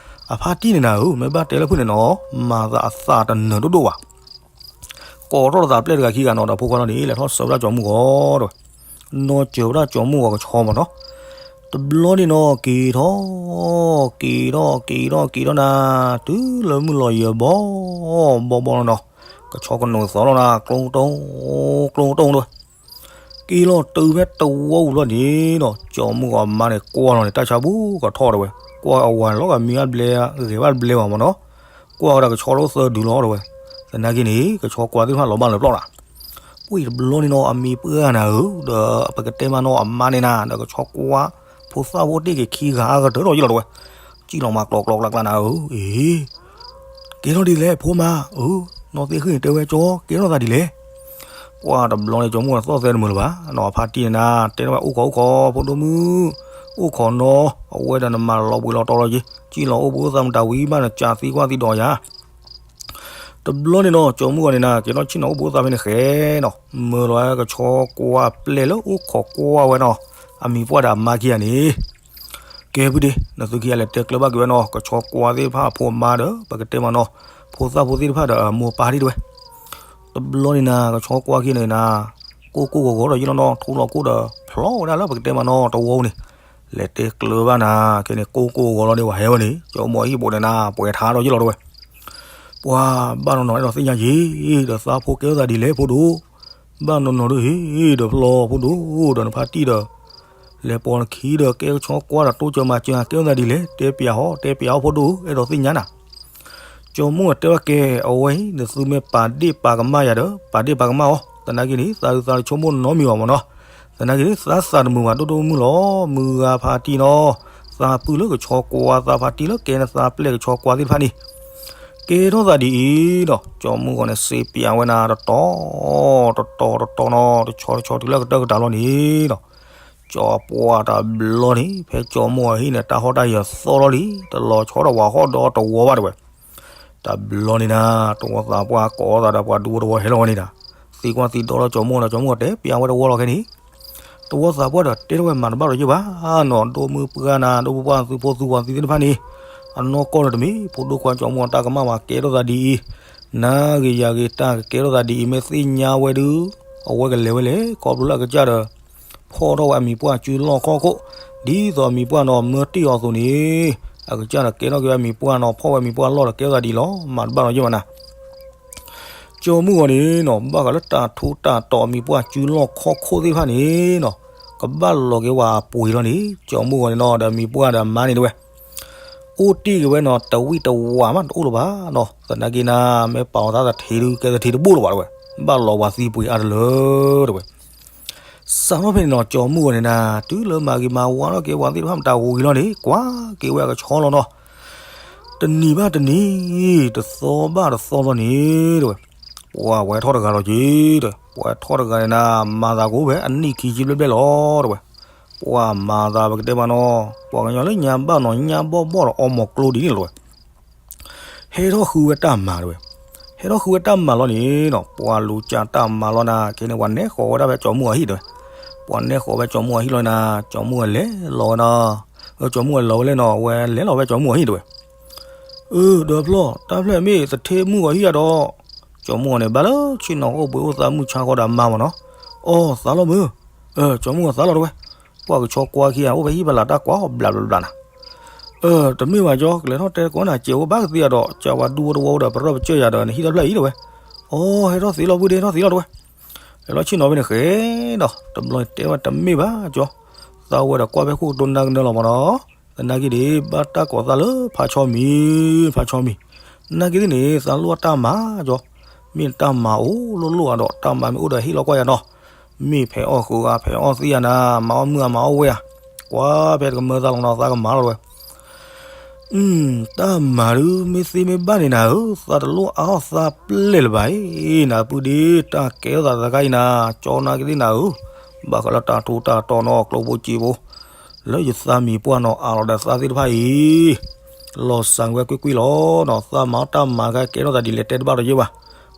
အဖါတံၢ်န့ၣ်နၤဧၢ မ့ၢ်ဘၣ်တဲလၢဖုၣ်န့ၣ်နီၤ မၤသးအသးတနၢၤဒိၣ်ဒိၣ်ဘၣ်. ကိးထီၣ်တသးပျဲၢ်တဂၤခံဂၤနီၤဒီးဖိခွါလီၤန့ၣ် လဲၤထီၣ်ဆှၢဝဲဒၣ်ကၠီၤမုၢ်ဂီၤတဝဲ, နီၢ်စၢၤဝဲဒၣ်ကၠီၤမုၢ်ဂီၤကဆီမ့ၢ်နီၤ. တဘျီန့ၣ်နီၤ က့ၤထီၣ် က့ၤထီၣ် က့ၤထီၣ် က့ၤထီၣ်နၤ တုၤလၢမုၢ်လီၤယၢၤဘီ ဘီဘီလီၤနီၤ, ကဆီကနုာ်သီလီၤနၤ ကျိတအိၣ် ကျိတအိၣ်တဝဲ က့ၤလီၤတုၤဖဲတဝီပူၤလီၤန့ၣ်နီၤ ကၠီၤမုၢ်ဂီၤမါန့ၣ် ကွၢ်လီၤန့ၣ် တၢ်ဆါဘူးကထီၣ်တဝဲ, ကွၢ်အဝၤလီၤဂာ်မံဘၣ်ဘျဲ ဂဲၤဘၣ်တဘျဲဘၣ်မ့ၢ်နီၤ, ကွၢ်ဝဲဒၣ်ကဆီတအိၣ်သၢဒုလီၤတဝဲ, သနာ်က့န့ၣ် ကဆီကွၢ်သ့ၣ်တဖၣ်လီၤဘၣ်လၢပျီၢ်နၤ, ပှၤတဘျီန့ၣ်နီၤ အမံၤပှၢ်နၤဧၢ ဒီးပကတဲမးနီၤ အမါန့ၣ်နၤ ဒီးကဆီကွၢ် ဖိသၣ်ဖိတ့ၢ်က့ၤခံဂၤအါကတၢၢ်ထီၣ်ယ့ၢ်လီၤတဝဲ, စံၣ်လီၤမၤကျိၤကျိၤကျါကျါနၤဧၢ, အ့ ကဲထီၣ်ဒ်လဲၣ် ဖိမါဧၢ, နီၢ်သ့ၣ်ဃ့ၢ်န့ၣ်တဲဝဲကၠီ ကဲထီၣ်သးဒ်လဲၣ်. ပှၤတဘျီန့ၣ် ကၠီၤမုၢ်ဂီၤသီၣ်သဲတမုာ်လၢၤဘၣ်နီၤ, ဖါတံၢ်န့ၣ်နၤ တဲထီၣ်ဝဲအိၣ်ခိးအိၣ်ခိး ဖိဒိၣ်မုၣ်, အိၣ်ခိးနီၤ, အဝဲဒီးနမၤလီၤဘှံးလီၤတီၤလီၤက့ၤ, စံၣ်လီၤအိၣ်ဘှံးအိၣ်သါမတၤဝံၤဘၣ်နကးသံကွၢ်သံဒိးယၤ တဘျီန့ၣ်နီၤ ကၠီၤမုၢ်ဂီၤန့ၣ်နၤ က့ၤထီၣ်ဆ့ၣ်နီၤအိၣ်ဘှံးအိၣ်သါဖဲန့ၣ်ဃဲနီၤ, မၢလီၤဝဲကဆီကွၢ်ပျဲၢ်လၢအိၣ်ခိးကွၢ်ဝဲနီၤ, အမံၤပှၢ်ဒီးအမါခံဂၤန့ၣ် ကဲဖုဒ့ နသုခံဂၤလဲၤတဲကျၢၤဘၣ်က့ၤဝဲနီၤ, ကဆီကွၢ်သ့ၣ်တဖၣ်အဖိအမါဒီး ပကတဲမးနီၤ, ဖိသၣ်ဖိသ့ၣ်တဖၣ်ဒီးအမိၢ်ပၢ်ဒံးတဝဲ တဘျီန့ၣ်နၤ ကဆီကွၢ်ခံန့ၣ်နၤ, ကိၢ်ကိၢ်ဂီၤဂီၤဒီးယ့ၢ်လီၤနီၤ ထူလီၤကိၢ်ဒီး ဖျီဝဲဒၣ်လၢပကတဲမးနီၤ တဝီန့ၣ်, လဲၤတဲကျၢၤဘၣ်နၤ ခဲန့ၣ် ကိၢ်ကိၢ်ဂီၤဂီၤလီၤန့ၣ် ပှၤဟဲဝဲန့ၣ် ကၠီၤမုၢ်ဂီၤဟံၣ်ဘိးန့ၣ်နၤ ပှဲၤထါဒီးယ့ၢ်လီၤတဝဲ ပှၤဘၣ်နီၤနီၤ အဲၣ်ဒိးသ့ၣ်ညါယ့ၤ ဒီးသးဖိကဲထီၣ်သးဒ်လဲၣ်ဖိဒိၣ်, ဘၣ်နီၤနီၤဒီးဟ့ၣ်ဒီးဖျီဖိဒိၣ် ဒီးနဖါတံၢ်ဒီး လဲၤပိာ်နခံဒီးကဲကဆီကွၢ်ဒီးတိစၢၤမၤစၢၤ ကဲထီၣ်သးဒ်လဲၣ် တဲပျးဟီ တဲပျးဟီဖိဒိၣ် အဲၣ်ဒိးသ့ၣ်ညါနၤ ကၠီၤမုၢ်ဂီၤတဲဘၣ်ကဲ အဝဲအံၤ နသုမ့ၢ်ပာ်ဒ့ၣ်ပာ်ကမၣ်ယၤဒီး ပာ်ဒ့ၣ်ပာ်ကမၣ်အီၤ, သနာ်က့န့ၣ် သးသုသးတဆိကမိၣ်နီတမံၤဘၣ်မ့ၢ်နီၤ, သနာ်က့န့ၣ် သးသးတမုာ်ဘၣ်ဒိၣ်ဒိၣ်မုၢ်လီၤ, မုၢ်ဂၤဖါတံၢ်နီၤ, သးပုၢ်လၢကဆီကွၢ် သးဖါတံၢ်လၢကဲနသးပျဲၢ်ကဆီကွၢ်သ့ၣ်တဖၣ်န့ၣ်, ကဲထီၣ်သးဒ်အံၤဒီး ကၠီၤမုၢ်ဂီၤန့ၣ် စံးပျးဝဲနၤတတီၤ တတီၤတတီၤနီၤ တဆီတဆီတုၤလၢကတၢၢ်ကတၢၢ်လီၤန့ၣ်ဒီး ကၠီၤပှၢ်တဘျီန့ၣ် ဖဲကၠီၤမုၢ်ဂီၤဟံၣ်န့ၣ် တၢ်ဟီၣ်တၢ်ယၢၤသီၣ်လီၤလံ, တလီၤဆီဒီးပှၤဟီၣ်ဒီးတဝီဘၣ်တဝဲ, တဘျီန့ၣ်နၤ တဝီသးပှၢ်ကိးသးဒီးပှၤဒူဖိတဝီဟဲလီၤဝဲန့ၣ်ဒီး, သံကွၢ်သံဒိးဒီးကၠီၤမုၢ်ဂီၤဒီး ကၠီၤမုၢ်ဂီၤတဲပျးဝဲတဝီလီၤခဲန့ၣ်, တဝီသးပှၢ်ဒီးတဲထီၣ်ဝဲမၤတဘၣ်ဒီးယ့ၢ်ဘၣ်နီၤ, ဒိၣ်မုၢ်ပှၢ်နၤ ဒိၣ်မုၢ်ပှၢ်သုဖိသုဝၤသုသ့ၣ်တဖၣ်န့ၣ်, အနီၢ်ကီၢ်ဒီးတမ့ၢ် ဖိဒိၣ်ခွါကၠီၤမုၢ်ဂီၤတၢ်ကမၣ်ဘၣ် ကဲထီၣ်သးဒ်အံၤ, နၤဂ့ၤယၤဂ့ၤတၢ်ကကဲထီၣ်သးဒ်အံၤ မ့ၢ်သ့ၣ်ညါဝဲဒုး, အဝဲကလဲၤဝဲလဲၣ် ခီဖျိလၢအကစၢ်ဒီး ဖီၣ်ထီၣ်ဝဲအမံၤပှၢ်စုလီၢ်ခီၣ်ခိၣ်, ဒ်သိးအမံၤပှၢ်နီၤမၢတ့ၢ်အီၤအသိးန့ၣ်, အကစၢ်ဒီးကဲထီၣ်က့ၤဝဲအမံၤပှၢ်နီၤ ဖီၣ်ဝဲအမံၤပှၢ်လီၢ်ဒီးကဲထီၣ်သးဒ်အံၤလီၤ, မၤတဘၣ်ဒီးယ့ၢ်ဘၣ်နၤ ကၠီၤမုၢ်ဂီၤန့ၣ်နီၤ ဘၣ်ဃးလၢတၢ်ထူးတၢ်တီၤအမံၤပှၢ်စုလီၢ်ခီၣ်ခိၣ်သ့ၣ်တဖၣ်န့ၣ်နီၤ, ကဘၣ်လီၤက့ၤဝဲအပှ့ၤလီၤန့ၣ် ကၠီမုၢ်ဂီၤန့ၣ်နီၤ ဒီးမံၤပှၢ်ဒီးမါန့ၣ်တဲဝဲ အိၣ်တ့ၢ်က့ၤဝဲနီၤ တဝံၣ်တဝါမးတအိၣ်လၢၤဘၣ်နီၤ သနာ်က့နၤ မ့ၢ်ပာ်အီၤသးသထ့ဒုး ကဲသထ့တဘိလၢၤဘၣ်တဲဝဲ ဘၣ်လီၤဝၤသံပှ့ၤအါတလၢတဲဝဲ စးထီၣ်ဖဲန့ၣ်နီၤ ကၠီမုၢ်ဂီၤန့ၣ်နၤ တုၤလၢမၤဂ့ၤမၤဝါထီၣ်က့ၤဝၤသ့ၣ်တဖၣ်မတၤဂီၤဂ့ၤလီၤန့ၣ် ကွၢ်က့ၤဝဲအကဆီလီၤနီၤ တနံၤဘၣ်တနံၤ တသီဘၣ်တသီလီၤန့ၣ်တဲဝဲ ပှၤဝဲထီၣ်တဂၤလီၤက့ၤတဲဝဲ ပှၤထီၣ်တဂၤန့ၣ်နၤ မၤသးကအိၣ်ဖဲအနံၣ်ခံဆံဘျဲၣ်ဘျဲၣ်လီၤတဲဝဲ ပှၤမၤသးပကတဲမးနီၤ ပှၤကညီလၢညါဘၣ်နီၤ ညါဘီၣ်ဘီၣ်ဒီးအီမိာ်ကျိဒ်န့ၣ်လီၤတဲဝဲ ဟဲထီၣ်ဃုဝဲတၢ်မၤတဲဝဲ ဟဲထီၣ်ဃုဝဲတၢ်မၤလီၤန့ၣ်နီၤ ပှၤလူၤကၢ်တၢ်မၤလီၤနၤ ခဲန့ၣ် ပှၤနဲၣ်ဃီၤဝဲဒၣ်ဖဲကၠီမုၢ်အဟံၣ်တဲဝဲ ပှၤနဲၣ်ဃီၤဖဲကၠီမုၢ်အဟံၣ်လီၤနၤ ကၠီမုၢ်အလဲၤလီၤဝဲနီၤ ကၠီမုၢ်အလီၤဝဲလဲၣ်နီၤ အဝဲလဲၤလီၤဖဲကၠီမုၢ်အဟံၣ်တဲဝဲ အၢ ဒီးဖျီၣ် တၢ်ဖျၢၣ်မ့ၢ်သထ့မုၢ်ဂီၤဟံၣ်အဒီး ကၠီမုၢ်ဂီၤန့ၣ် ဘၣ်လၢဆ့ၣ်နီၤအိၣ်ဘှံးအိၣ်သါမုၢ်ဆါဃီဒီးအမါမးနီၤ အီ သါလီၤမုၢ် ကၠီမုၢ်ဂီၤသါလီၤတဲဝဲ ကွၢ်ကဆီကွၢ်ခံဂၤ အိၣ်ဖဲဟံၣ်ဖဲလၢ်တၢ်ကွၢ်အီၤဘျးဘျးဘျးနၤ အၢ တမ့ၢ်ဘၣ်ကၠီ ကလဲၤထီၣ်တဲကိးနၤ ကဲးဝဲဘၣ်ကသ့အဒီး ကၢ်ဝဲဒူဝဲတဝီဝဲဒီး ပရၢပကၢၢ်ယၤဒီး နဟံၣ်တဖျၢၣ်အံၤတဲဝဲ အီ ဟဲထီၣ်သ့လီၤပုၢ်ဒ့ ဟဲထီၣ်သ့လီၤတဲဝဲ လဲၤလီၤဆ့ၣ်နီၤဖဲန့ၣ်ဃဲဒီး တဘျီန့ၣ်တဲဝဲတမ့ၢ်ဘၣ်ကၠီ သးဝဲဒီးကွၢ်ဖဲခိၣ်ကတိၤနၢ်ကနၢလီၤမးနီၤ သနာ်က့န့ၣ် ဘၣ်တၢ်ကိးသးလၢဖးဆီမံၤ ဖးဆီမံၤ နာ်က့သ့ၣ်န့ၣ် သးလိၣ်အတၢ်မၤကၠီ မ့ၢ်တၢ်မၤအိၣ်လိၣ်လိၣ်အဒီး တၢ်မၤမ့ၢ်အိၣ်ဒီးဟ့ၣ်လီၤကွၢ်ယၤနီၤ မ့ၢ်ဖဲအီၣ်ဃုာ်ဂၤ ဖဲအီၣ်သံဂၤနၤ မၤအီၣ်မုၢ်ဂၤမၤအီၣ်ဝဲဧါ ကွၢ်ဖဲတကမၢသးလီၤနီၤ သးကမၤလီၤတဲဝဲ တၢ်မၤဒုး မ့ၢ်သ့မ့ၢ်ဘၣ်န့ၣ်နၤဧၢ သးတလိၣ်အါအီၣ်သးပျဲၢ်လၢၤဘၣ်အံၤ နၤပုၢ်ဒ့ တၢ်ကဲထီၣ်သးတခါအံၤနၤ ကၠီနာ်က့သ့ၣ်နၤဧၢ ဘၣ်ဃးလၢတၢ်ထူးတၢ်တီၤနီၤ ကျိဖိစ့ဖိ လၢယသးမံၤပှၢ်နီၤ အးလီၤဒီးသးသ့ၣ်တဖၣ်အံၤ လီၤစၢ်ဝဲကွ့ၢ်ကွ့ၢ်လီၤနီၤ သးမၤအီၣ်တၢ်မၤကဲထီၣ်သးဒ်လဲၣ်တဲတဘၣ်ဒီးယဲဘၣ်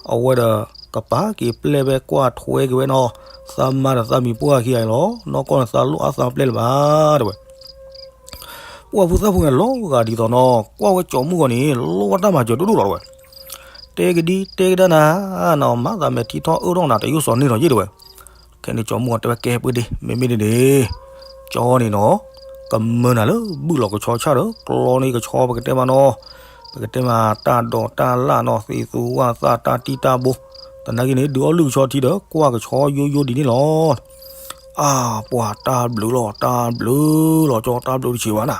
အဝဲဒီး ကပာ်က့ၤပျဲၢ်ဖဲကွၢ်ထွဲက့ၤဝဲနီၤ သးမါဒီးသးမံၤပှၢ်ခံဂၤအံၤလီၤ နီၢ်ကီၢ်န့ၣ်သးလိၣ်အါသးပျဲၢ်လၢၤဘၣ်တဲဝဲ ပှၤဖိသၣ်ဖိန့ၣ်လီၤဂာ်ဒ်သိးနီၤ ကွၢ်ဝဲကၠီမုၢ်ဂီၤန့ၣ် လိၣ်ဘၣ်တၢ်မၤစၢၤဒိၣ်ဒိၣ်လီၤတဲဝဲ တဲကဒံတဲကဒါနၤ နီၤ မၤသးမဲာ်ထံထီၣ်အၢထီၣ်နၤ တယိၣ်စီၤန့ၢ်ထီၣ်ယ့ၣ်တဲဝဲ ခဲန့ၣ်ကၠီမုၢ်ဂီၤတဲဝဲကဲပှ့ၤဒ့ မ့မ့ၢ်ဒ်န့ၣ် ကၠီန့ၣ်နီၤ ကမၢနၤလၢဘုၣ်လီၤကဆီဆၣ်ဒီး ကျီန့ၢ်ကဆီပကတဲမးနီၤ ပကတဲမးတၢ်ဒိးတၢ်လၣ်နီၤ သ့ၣ်သူဝၣ်သၣ်တၢ်တံၢ်တၢ်ဘိ သနာ်က့န့ၣ် ဒုးအီၣ်လုၢ်ကဆီထံဒီး ကွၢ်ကဆီယိယိဒ်န့ၣ်လီၤ အါ ပှၤတၢ်ဘျုးလီၤ တၢ်ဘျုးလီၤ ကၠီတၢ်ဘျုးတဆံးဘၣ်နၤ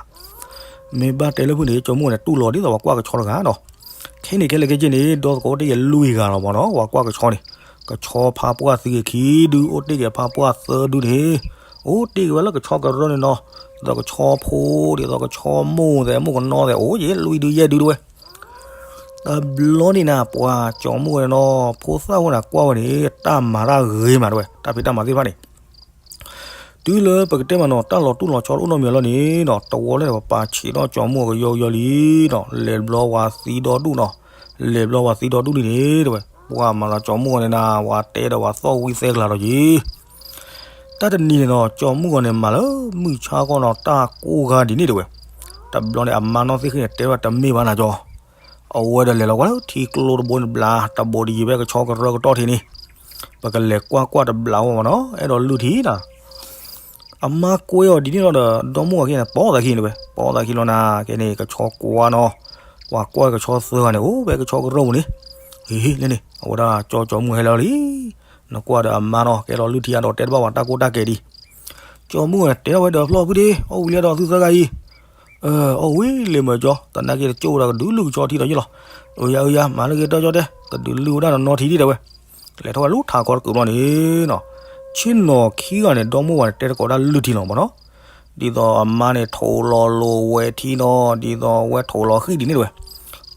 မ့ၢ်ဘၣ်တဲလၢဖုန့ၣ် ကၠီမုၢ်ဂီၤန့ၣ် တူၢ်လီၤဒ်သိးပှၤကွၢ်ကဆီတဂၤနီၤ ခဲန့ၣ်ခဲလၢာ်ခဲဆ့န့ၣ် ဒီသကိးတ့ၢ်ယလွံၢ်ဂၤလီၤမးနီၤ ပှၤကွၢ်ကဆီန့ၣ် ကဆီဖါပှၢ်သံဂ့ၤခံဒု အိၣ်တ့ၢ်က့ၤဖါပှၢ်သၢဒုန့ၣ် အိၣ်တ့ၢ်က့ၤဝဲလၢကဆီကရၢန့ၣ်နီၤ ဒ်သိးကဆီဖိ ဒ်သိးကဆီမိၢ်သဲး မိၢ်ကနီသဲး အိၣ်ယဲလွံၢ်ဒုယဲၢ်ဒုတဲဝဲ တဘျီန့ၣ်နၤ ပှၤကၠီမုၢ်ဂီၤန့ၣ်နီၤ ဖိသၣ်ဖိန့ၣ်ကွၢ်ဝဲန့ၣ် တၢ်မၤတၢ်ဂ့ၤမးတဲဝဲ တၢ်ဖံးတၢ်မၤသ့ၣ်တဖၣ်န့ၣ် တုၤလၢပကတဲမးနီၤ တၢ်လီၤတူၢ်လီၤဆီတအိၣ်နီတမံၤလီၤန့ၣ်နီၤ တဝီလၢပပာ်ဆံးထီၣ်ကၠီမုၢ်ဂီၤကယီကယီလံနီၤ လဲၤဘျီဝဲသံဒီဒူၣ်နီၤ လဲၤဘျီဝဲသံဒီဒူၣ်လံန့ၣ်တဲဝဲ ပှၤမၤလီၤကၠီမုၢ်ဂီၤန့ၣ်နၤ ဝဲတဲဒီးဝဲသီၣ်ဝံသဲကျါလီၤက့ၤ တၢ်တနံၤန့ၣ်နီၤ ကၠီမုၢ်ဂီၤန့ၣ် မၤလၢမုၢ်ဆါခီနီၤ တၢ်ကိၢ်ဂၤဒ်န့ၣ်တဲဝဲ တဘျီန့ၣ် အမါနီၢ်သ့ၣ်ဃ့န့ၣ် တဲဝဲတမ့ၢ်ဘၣ်နၤကၠီ အဝဲဒီးလဲၤလီၤကွၢ်လၢထံကျိတဘိန့ၣ်ဘျး တဘိတယံၤဖဲကဆီကရၢကတီၢ်ထံးန့ၣ် ပကလဲၤကွၢ်ကွၢ်တဘျးဝဲမးနီၤ အဲၣ်ဒိးလုၢ်ထံနၤ အမါကွဲအီၤဒ်န့ၣ်လီၤဒီး ဒီမိၢ်အခံန့ၣ် ပိာ်သးခံန့ၣ်ဝဲ ပိာ်သးခံလီၤနၤ ကဲန့ၣ် ကဆီကွၢ်နီၤ ပှၤကွၢ်ကဆီသၢဂၤန့ၣ် အိၣ်ဖဲကဆီကရၢပူၤန့ၣ် ဟ့ၣ်ဟ့ၣ်လၢန့ၣ် အဝဲဒၣ်ကၠီကၠီမုၢ်ဟဲလီၤလံ နကွၢ်ဒီးအမါနီၤ ကဲလီၤလုၢ်ထံအဒီးတဲတဘၣ်ဝဲတၢ်ကိၢ်တၢ်ကဲဒံး ကၠီမုၢ်ဝဲတဲထီၣ်ဝဲဒီးဖျီၣ်ဖုဒ့ အီၣ်ဝံၤလံဒီးသုသၢဂၤအံၤ အီၣ်ဝံၤလံမၢကၠီ သနာ်က့တကၠိၣ်ဝဲဒၣ်ကဒုးလုၢ်ကဆီထံဒီးယ့ၢ်လီၤ အယၤအယၤ မၤလၢက့ၤတၢ်ကၠီတဲ ကဒုးလုၢ်ဝဲဒၣ်နီၤထံဒံးတဲဝဲ လဲၤထီၣ်ဝဲလူထးခီတကုးဘျီန့ၣ်နီၤ ဆ့ၣ်နီၤခံဂၤန့ၣ် ဒီမိၢ်ဝဲန့ၣ် တဲတကိးဒၣ်လုၢ်ထံလီၤမးနီၤ ဒ်သိးအမါန့ၣ် ထိးလီၤလိာ်ဝဲထံနီၤ ဒ်သိးဝဲထိးလီၤဃံၣ်ဒ်န့ၣ်တဲဝဲ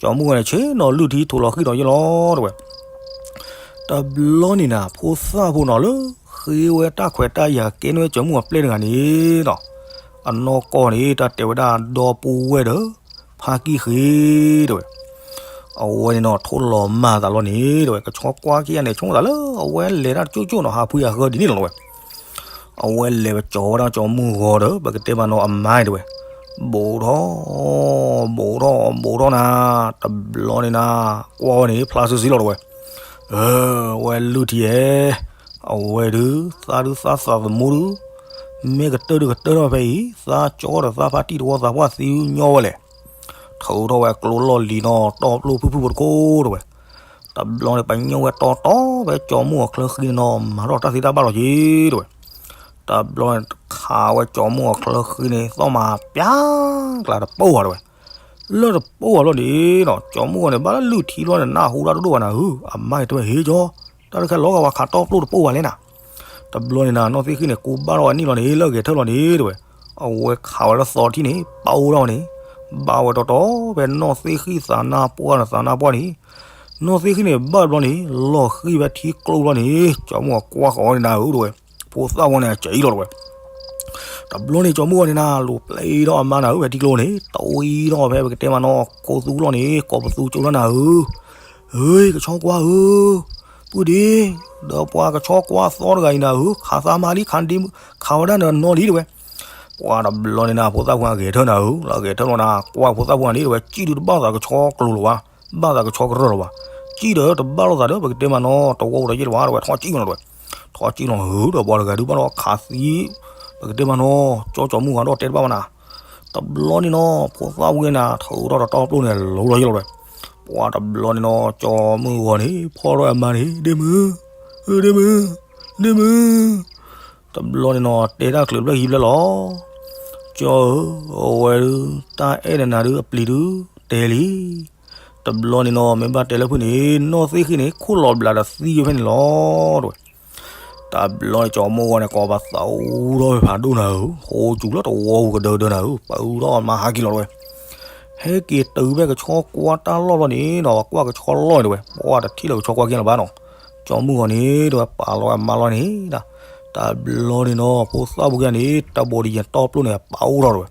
ကၠီမုၢ်ဝဲန့ၣ် ဆ့ၣ်နီၤလုၢ်ထံထိးလီၤဃံၣ်ဒီးယ့ၢ်လီၤတဲဝဲ တဘျီန့ၣ်နၤ ဖိသၣ်ဖိနီၤလၢ ဃ့ဝဲတၢ်ခွဲးတၢ်ယာ်ကဲန့ၢ်ဝဲကၠီမုၢ်အပျဲၢ်တဂၤန့ၣ်နီၤ အနီၢ်ကီၢ်န့ၣ် တၢ်တဲဝဲဒၣ်ဒီပုၢ်ဝဲၢ်ဒီး ဖါကံၢ်ဃ့တဲဝဲ အဝဲန့ၣ်နီၤ ထိၣ်လီၤမၢ်သးလီၤန့ၣ်တဲဝဲ ကဆီကွၢ်ခံဂၤန့ၣ် ဆိကမိၣ်သးလၢ အဝဲလဲၤတၢ်တကၠိၣ်ကၠိၣ်နီၤ ဟးဖှံအဃၢဒ်န့ၣ်လီၤတဲဝဲ အဝဲလဲၤပကၠီဝဲဒၣ်ကၠီမုၢ်ဂီၤဒီး ပကတဲမးနီၤအမါန့ၣ်တဲဝဲ ဘူးထီၣ် ဘူးထီၣ် ဘူးထီၣ်နၤ တဘျီန့ၣ်နၤ ကွၢ်ဝဲန့ၣ် ဖျါစုစံလီၤတဲဝဲ အဝဲလုၢ်ထံဧဲ အဝဲဒုး သးဒုးသးသးသမူဒုး မ့ၢ်ကတၢၢ်ဒုးကတၢၢ်ထီၣ်ဖဲအံၤ သးကၠီဒီးသးဖါတံၢ်တဝီသးပှၢ်သံညီဝဲလဲၣ် ထုးထီၣ်ဝဲကျိလီၢ်လံၤနီၤ တီပျိဖုၣ်ဖုၣ်ဖိတခိၣ်တဲဝဲ တဘျီန့ၣ် ပညိၣ်ဝဲတီတီဖဲကၠီမုၢ်အချၢဃံန့ၣ်နီၤ မၤထီၣ်တၢ်သ့တၢ်ဘၣ်လီၤက့ၤတဲဝဲ တဘျီန့ၣ်ခးဝဲကၠီမုၢ်ဂီၤချၢဃံန့ၣ် သီၣ်မၤပျါကျါတပိၢ်ဘၣ်တဲဝဲ. လၢတပိၢ်ဘၣ်ဘျီန့ၣ်နီၤ ကၠီမုၢ်ဂီၤန့ၣ် ဘၣ်လၢလုၢ်ထံဘျီန့ၣ် နၢ်ဟူတၢ်ဒိၣ်ဒိၣ်ဘၣ်နၤဧၢ, အမါန့ၣ်တဲဝဲ ဟ့ကၠီ, တၢ်တခါလီၤဂာ်ဝဲခးတီပျိၢ်တပိၢ်ဘၣ်လဲၣ်နၤ. တဘျီန့ၣ်နၤ နီၢ်သ့ၣ်ဃံန့ၣ် ကူဘၣ်ထီၣ်ဝဲနံၣ်လီၤန့ၣ် လၢဂဲၤထၢၣ်လီၤန့ၣ်တဲဝဲ. အဝဲခးဝဲလၢသီထံန့ၣ် ပာ်အိၣ်ထီၣ်ဝဲန့ၣ်, ဘၣ်ဝဲတီတီဖဲနီၢ်သ့ၣ်ဃံသးနါပှၢ်န့ၣ် သးနါပှၢ်န့ၣ်, နီၢ်သ့ၣ်ဃံန့ၣ် ဘၣ်တဘျီန့ၣ် လီၤဃံၢ်ဖဲထံကျိဘျီန့ၣ် ကၠီမုၢ်ဂီၤကွၢ်ဃီၤန့ၣ်နၤဧၢတဲဝဲ. ဖိသၣ်ဝဲန့ၣ် အစံးလီၤတဲဝဲ. တဘျီန့ၣ် ကၠီမုၢ်ဂီၤန့ၣ်နၤ လူၤပျဲထီၣ်အမါနၤဧၢ ဖဲထံကျိန့ၣ် တဝံထီၣ်ဖဲပကတဲမးနီၤ ခိသူလီၤန့ၣ် ကိးပသူကၠိလီၤနၤဧၢ. ဧၢ, ကဆီကွၢ်ဧၢ, ပုၢ်ဒ့, ဒီးပှၤကဆီကွၢ်သီတဂၤအံၤနၤဧၢ, ခးသးမါလံ ခးဒ့, ခးဝဲဒၣ်နနီၤလံတဲဝဲ. ပှၤတဘျီန့ၣ်နၤ ဖိသၣ်ဖိဂဲၤထၢၣ်နၤဧၢ, လၢဂဲၤထၢၣ်လီၤနၤ ကွၢ်ဖိသၣ်ဖိန့ၣ်တဲဝဲ စံၣ်ဒုတဘၣ်သးကဆီကျိၤလီၤဘၣ်, ဘၣ်သးကဆီကရၢၢ်လီၤဘၣ်, စံၣ်ဒီးတဘၣ်လိာ်သးဒီး ပကတဲမးနီၤ တဝီပူၤဒီးယ့ၢ်လီၤဘၣ်တဲဝဲ ထီၣ်စံၣ်လီၤတဲဝဲ. ထီၣ်စံၣ်လီၤဧၢ ဒီးပှၤတဂၤဒုးဘၣ်ဒီးခးသံ ပကတဲမးနီၤ ကၠီကၠီမုၢ်ဂီၤဒီးတဲတဘၣ်ဘၣ်နၤ. တဘျီန့ၣ်နီၤ ဖိသၣ်ဝဲနၤ ထုးထီၣ်တတီပျိၢ်န့ၣ် လူၤလီၤယ့ၢ်လီၤတဲဝဲ. ပှၤတဘျီန့ၣ်နီၤ ကၠီမုၢ်ဂီၤန့ၣ် ဖီၣ်ထီၣ်အမါန့ၣ် ဒ့မုၣ်, ဒ့မုၣ်, ဒ့မုၣ်. တဘျီန့ၣ်နီၤ တဲတၢ်ချုးဘျၢၣ်ဟံးဘျၢၣ်လီၤ. ကၠီဧၢ, အဝဲဒုး တၢ်အဲၣ်နၤဒုးအပျံၤဒုး တဲလံ. တဘျီန့ၣ်နီၤ မ့ၢ်ဘၣ်တဲလၢဖုၣ်န့ၣ် နီၢ်သ့ၣ်ဃံန့ၣ် ခိၣ်လီၤဘျးဒီးသံဝဲဖဲန့ၣ်လီၤတဲဝဲ. တဘျီန့ၣ် ကၠီမုၢ်ဂီၤန့ၣ် ကိးပသူထီၣ်ဖးဒိၣ်နၤဧၢ, ဟိစူၤလၢတဝီပူၤကဒၢကဒၢနၤဧၢ, ပသူထီၣ်အမါဟးက့ၤလီၤတဲဝဲ. ဟဲက့ၤတုၤဖဲကဆီကွၢ်တၢ်လီၢ်ဘျီန့ၣ်နီၤ ပှၤကွၢ်ကဆီလီၢ်န့ၣ်တဲဝဲ, ပှၤတထံၣ်လၢကဆီကွၢ်က့ၤလီၤဘၣ်နီၤ. ကၠီမုၢ်ဂီၤန့ၣ်တဲဝဲ ပာ်လီၤဝဲအမါလီၤန့ၣ်ဒီး တဘျီန့ၣ်နီၤ ဖိသၣ်ဖိက့ၤန့ၣ် တဘိးတယဲၢ်တီပျိၢ်န့ၣ် ပာ်အိၣ်ထီၣ်တဲဝဲ.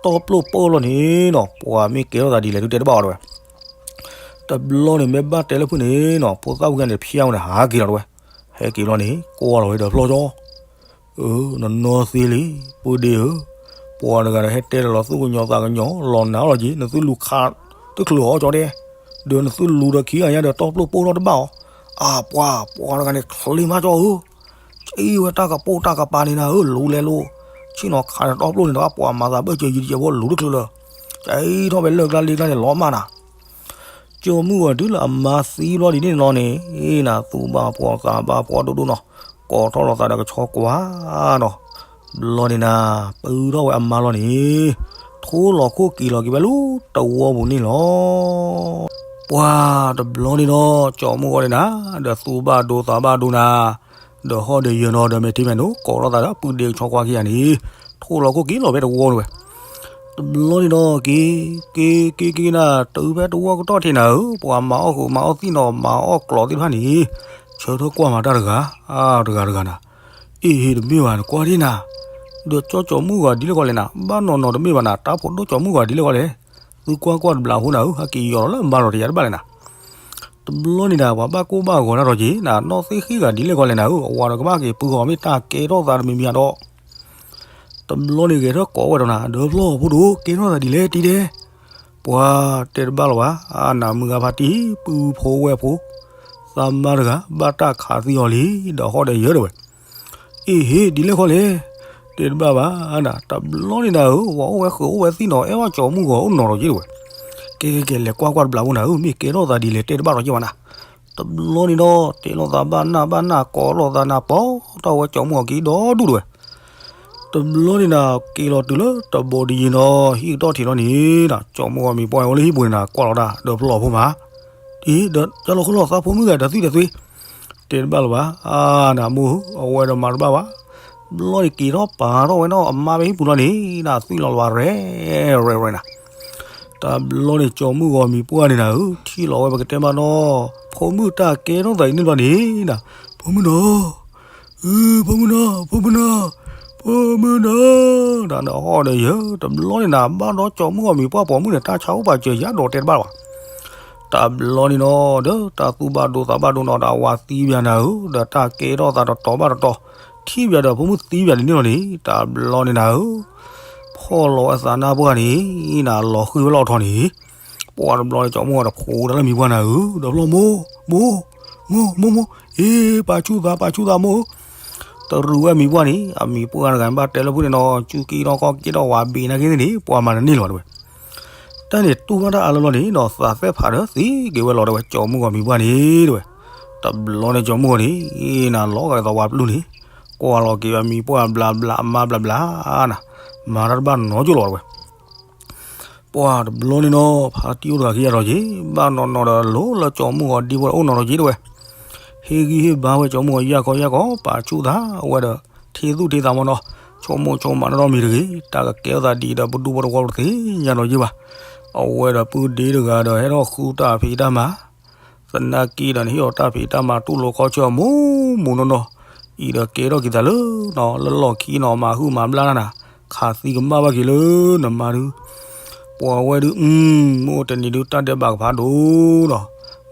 တီပျိၢ်ပၢၢ်လီၤန့ၣ်နီၤ ပှၤမ့ၢ်ကဲထီၣ်သးဒ်လဲၣ်ဒုးတဲတဘၣ်အီၤတဲဝဲ. တဘျီန့ၣ် မ့ၢ်ဘၣ်တဲလၢဖုၣ်န့ၣ်နီၤ ဖိသၣ်ဖိက့ၤန့ၣ် ဖၠါဝဲန့ၣ် ဟးက့ၤလီၤတဲဝဲ. ဟဲက့ၤဘျီန့ၣ် ကွၢ်လီၤဝဲဒီးဖျီကၠီ ဧၢ, နနီၢ်သ့ၣ်လံ, ပုၢ်ဒ့ဧၢ, ပှၤတဂၤဒီးဟဲတဲလီၤသူၣ်ကညီၤသးကညီၤ လီၤနၤလီၤက့ၤ နသုလူၤခးတချုးအီၤကၠီတဲ, ဒီးနသုလူၤဒီးခံဂၤညါဒီးတီပျိၢ်ပၢၢ်ထီၣ်တဘၣ်အီၤ, အပှၤ ပှၤတဂၤန့ၣ် ချ့မးကၠီဧၢ, အံၤဝဲတၢ်ကပိာ်တၢ်ကပၤန့ၣ်နၤဧၢ, လူၤလဲၤလိၤ, ဆ့ၣ်နီၤခးဒီးတီပျိၢ်န့ၣ်တဂၤ ပှၤမၤသးဘၢၣ်စၢၤယံၤတယဲၢ်ဖိလူၤတချုးလၢၤ, ကဲထီၣ်ဖဲလၢၢ်ကျါလ့ကျါန့ၣ် လီၤမၢ်နၤ ကၠီမုၢ်ဂီၤတုၤလၢအမါသံဘျီဒ်န့ၣ်လီၤန့ၣ်, နသူၣ်ဘၣ်ဖှီၣ်သးဘၣ်ဖှီၣ်ဒိၣ်ဒိၣ်နီၤ, ကိးထီၣ်လီၤသးဒီးကဆီကွၢ်နီၤ, ဘျီန့ၣ်နၤ, ပၢထီၣ်ဝဲအမါလီၤန့ၣ်, ထိၣ်လီၤခိၣ်က့ၤလီၤက့ၤဝဲလၢတဝီပူၤန့ၣ်လီၤ. ပှၤတဘျီန့ၣ်ဒီး ကၠီမုၢ်ဂီၤန့ၣ်နၤ, ဒီးသူၣ်ဘၣ်ဒိသးဘၣ်ဒိနၤ, ဒီးဟီၣ်ဒီးယၢၤနီၤ ဒီးမဲာ်ထံမဲာ်နိ ကိးထီၣ်သးဒီးပုၢ်ဒ့ကဆီကွၢ်ခံဂၤန့ၣ်, ထိၣ်လီၤခိၣ်က့ၤလီၤဖဲတဝီန့ၣ်ဝဲ တဘျီန့ၣ်ဒီး က့ၤ, က့ၤ, က့ၤ, က့ၤနၤ, တုၤဖဲတဝီကတီၢ်ထံးနၤဧၢ, ပှၤမၤအီၣ်ဃုာ်မၤအီၣ်သံၣ်နီၤ မၤအီၣ်ကျိးသ့ၣ်တဖၣ်န့ၣ်, ဆၢထၢၣ်ကွၢ်မၤတၢ်တဂၤ, တဂၤတဂၤနၤ, အ့ၣ် တမ့ၢ်ဘၣ် နကွၢ်ဒ်နၤ, ဒီးကၠီကၠီမုၢ်ဂီၤဒ်လဲၣ်ဃီလဲၣ်နၤ, ဘၣ်နီၢ်နီၢ်တမ့ၢ်ဘၣ်နၤ, တၢ်ဖိဒိၣ်ကၠီမုၢ်ဂီၤဒ်လဲၣ်ဃီလဲၣ်, သုကွၢ်ကွၢ်တဘျီဖိနၤဧၢ, ဟဲက့ၤယီၤလီၤလၢအမါလီၤတယၤတဘၣ်လဲၣ်နၤ တဘျီန့ၣ်နၤ ပှၤဘၣ်ကိၢ်ဘၣ်ဂီၤတၢ်ဒီးက့ၤနၤ, နီၢ်သ့ၣ်ဃံဂၤဒ်လဲၣ်ဃီလဲၣ်နၤဧၢ, အဝၤဒီးကဘၣ်က့ၤပှ့ၤဂီၤမ့ၢ်တၢ်ကဲထီၣ်သးတမံၤမံၤဒီး, တဘျီန့ၣ်ဂဲၤထၢၣ်ကိးဝဲဒီးနၤ, ဒီးဖျီၣ်ဖိဒိၣ်ကဲထီၣ်သးဒ်လဲၣ်တံၤဒဲး, ပှၤတဲတဘၣ်လီၤဘၣ်, အနၢ်မုၢ်ဂၤဖါတံၢ် ပုၢ်ဖိဝဲၢ်ဖိ, သးမါတဂၤ ဘၣ်တၢ်ခးသံအီၤလံ, ဒီးဟီၣ်ဒီးယၢၤတဲဝဲ အ့ၣ် ဟ့ၣ် ဒ်လဲၣ်ဃီလဲၣ်, တဲတဘၣ်ဘၣ်နၤ, တဘျီန့ၣ်နၤဧၢ, ဝၤအိၣ်ဝဲဃုာ်အိၣ်ဝဲသံၣ်နီၤ အဲၣ်ဘၣ်ကၠီမုၢ်ဂီၤအိၣ်နီၤဒီးက့ၤတဲဝဲ, ကဲ ကဲ ကဲ လဲၤကွၢ်ကွၢ်တဘျီဖိနၤဧၢ, မ့ၢ်ကဲထီၣ်သးဒ်လဲၣ်တဲတဘၣ်ဒီးက့ၤဘၣ်နၤ, တဘျီန့ၣ်ဒီး တဲလိာ်သးဘၣ်နၢ်ဘၣ်နၢ် ကိးလိာ်သးနၤ ပိာ်ထီၣ်ဝဲကၠီမုၢ်ဂီၤက့ၤဒီဒူၣ်တဲဝဲ တဘျီန့ၣ်နၤ က့ၤလီၤတုၤလၢတဘိးဒံးယံၤနီၤ ဟံၣ်ကတီၢ်ထံးလီၤန့ၣ်နၤ ကၠီမုၢ်ဂီၤမံၤပှၢ်အိၣ်လၢဟံၣ်ပူၤန့ၣ်နၤ ကွၢ်လီၤတၢ် ဒီးဖျီၣ်ဖိမး, အံၤ ဒီးကၢ်လီၤခီလီၤသးဖိမုၣ်ဂၤဒီးသွံၣ်ဒီးသွံၣ်, တဲတဘၣ်လၢၤဘၣ်, အါ နမိၢ်ဧၢ, အဝဲဒီးမၤတဘၣ်ဘၣ်, ဘျီန့ၣ်က့ၤထီၣ်ပာ်ထီၣ်ဝဲနီၤ အမါဖဲဟံၣ်ပူၤလီၤန့ၣ်နၤ သွံၣ်လီၤလၢၤဘၣ် ရဲၣ်ရဲၣ်ရဲၣ်နၤ တဘျီန့ၣ် ကၠီမုၢ်ဂီၤမံၤပှၢ်န့ၣ်နၤဧၢ, ထံၣ်လီၤဝဲပကတဲမးနီၤ, ဖိမုၣ်တၢ်ကဲထီၣ်သးအံၤန့ၣ်ဘျီန့ၣ်နၤ, ဖိမုၣ်နီၤ, အု ဖိမုၣ်နီၤ, ဖိမုၣ်နီၤ, ဖိမုၣ်နီၤ, ဒီးဟီၣ်ဒီးယၢၤ တဘျီန့ၣ်နၤ ဘၣ်ဒီးကၠီမုၢ်ဂီၤမံၤပှၢ်ပိာ်မုၣ်န့ၣ် တၢ်ဆါအိၣ်ပာ်စၢၤယါဒီးတဲတဘၣ်လၢၤဘၣ် တဘျီန့ၣ်နီၤ ဒီးတၢ်သူၣ်ဘၣ်ဒိသးဘၣ်ဒိနီၤ ဒီးအဝၤသံပၠးနၤဧၢ, ဒီးတၢ်ကဲထီၣ်သးတတီၤဘၣ်တတီၤ, ထံၣ်ပၠးဒီးဖိမုၣ်သံပၠးန့ၣ်န့ၣ်လီၤန့ၣ်, တဘျီန့ၣ်နၤဧၢ, ဖီၣ်လီၤဝဲသးနါပှၢ်န့ၣ် နၤလီၤဃံၢ်ဝဲလီၤထီန့ၣ်, ပှၤတဘျီန့ၣ် ကၠီမုၢ်ဂီၤတဖိးတၢ်လၢမံၤပှၢ်နၤဧၢ, ဒီးဖျီၣ်မိၢ်, မိၢ်, မိၢ်, မိၢ်, မိၢ်, အ့ ပာ်ဆူၣ်သး ပာ်ဆူၣ်သးမိၢ် တရူးဝဲမံၤပှၢ်န့ၣ် အမံၤပှၢ်တဂၤ ဘၣ်တဲလၢဖုၣ်န့ၣ်နီၤ ကၠူက့ဒီကီက့ဒီဝၤဘ့ၣ်နာ်က့သ့ၣ်န့ၣ် ပှၤမၤတန့ၢ်လၢၤဘၣ်တဲဝဲ. တၢ်န့ၣ်တူၢ်ဘၣ်တၢ်အါလၢလီၤန့ၣ်နီၤ သးသ့ၣ်ဖးဒီးသံက့ၤဝဲလီၤတဲဝဲ ကၠီမုၢ်ဂီၤမံၤပှၢ်န့ၣ်တဲဝဲ. တဘျီန့ၣ်ကၠီမုၢ်ဂီၤန့ၣ် နၤလီၤဂာ်သးဝါပျုၢ်န့ၣ် ကွၢ်လီၤက့ၤအမံၤပှၢ်ဘျးဘျး အမါဘျးဘျးနၤ, မၤတၢ်တဘၣ်နီတကၠိၢ်လီၤတဝဲ. ပှၢ်တဘျီန့ၣ်နီၤ ဖါတံၢ်အိၣ်တဂၤခံဂၤဒီးက့ၤ ဘၣ်နီၢ်နီၢ်ဒီးလိၤလၢကၠီမုၢ်ဂီၤဒ့ဖိအိၣ်နီၤဒီးက့ၤတဝဲ. ဟ့ၣ်ဂံၢ်ဟ့ၣ်ဘါဝဲကၠီမုၢ်ဂီၤ ယၢ်ခီယၢ်ခီ ပာ်ဆူၣ်သးဝဲဒီး ထံသူၣ်ထံသးမနီၤ, ဆိကမိၣ်ဆိကမးနီၢ်နီၢ်မံၤတဂ့ၤ, တၢ်ကကဲထီၣ်သးဒ်အံၤဒီး ပဒူၣ်ဖိတဝီပတသ့ၣ်ညါနီၤယ့ၢ်ဘၣ်. အဝဲဒီးပုၢ်ဒ့တဂၤဒီး ဟဲထီၣ်ဃုတၢ်ဖံးတၢ်မၤ သနာ်က့ဒီးန့ၣ် ဟ့ၣ်အီၤတၢ်ဖံးတၢ်မၤ တူၢ်လိာ်ခီဆၢအမိၢ်မိၢ်နီၢ်နီၢ်, အံၤဒီးကဲထီၣ်က့ၤသးလၢနီၤ လၢလီၢ်ခံနီၤ မၤဟုၣ်မၤဘျါနၤ, ခးသံကမၣ်ဘၣ်က့ၤလၢနမါဒု, ပှၤဝဲဒု မုၢ်အိၣ်တနံၤဒု တၢ်ဒဲးဘးကဖးဒိၣ်နီၤ,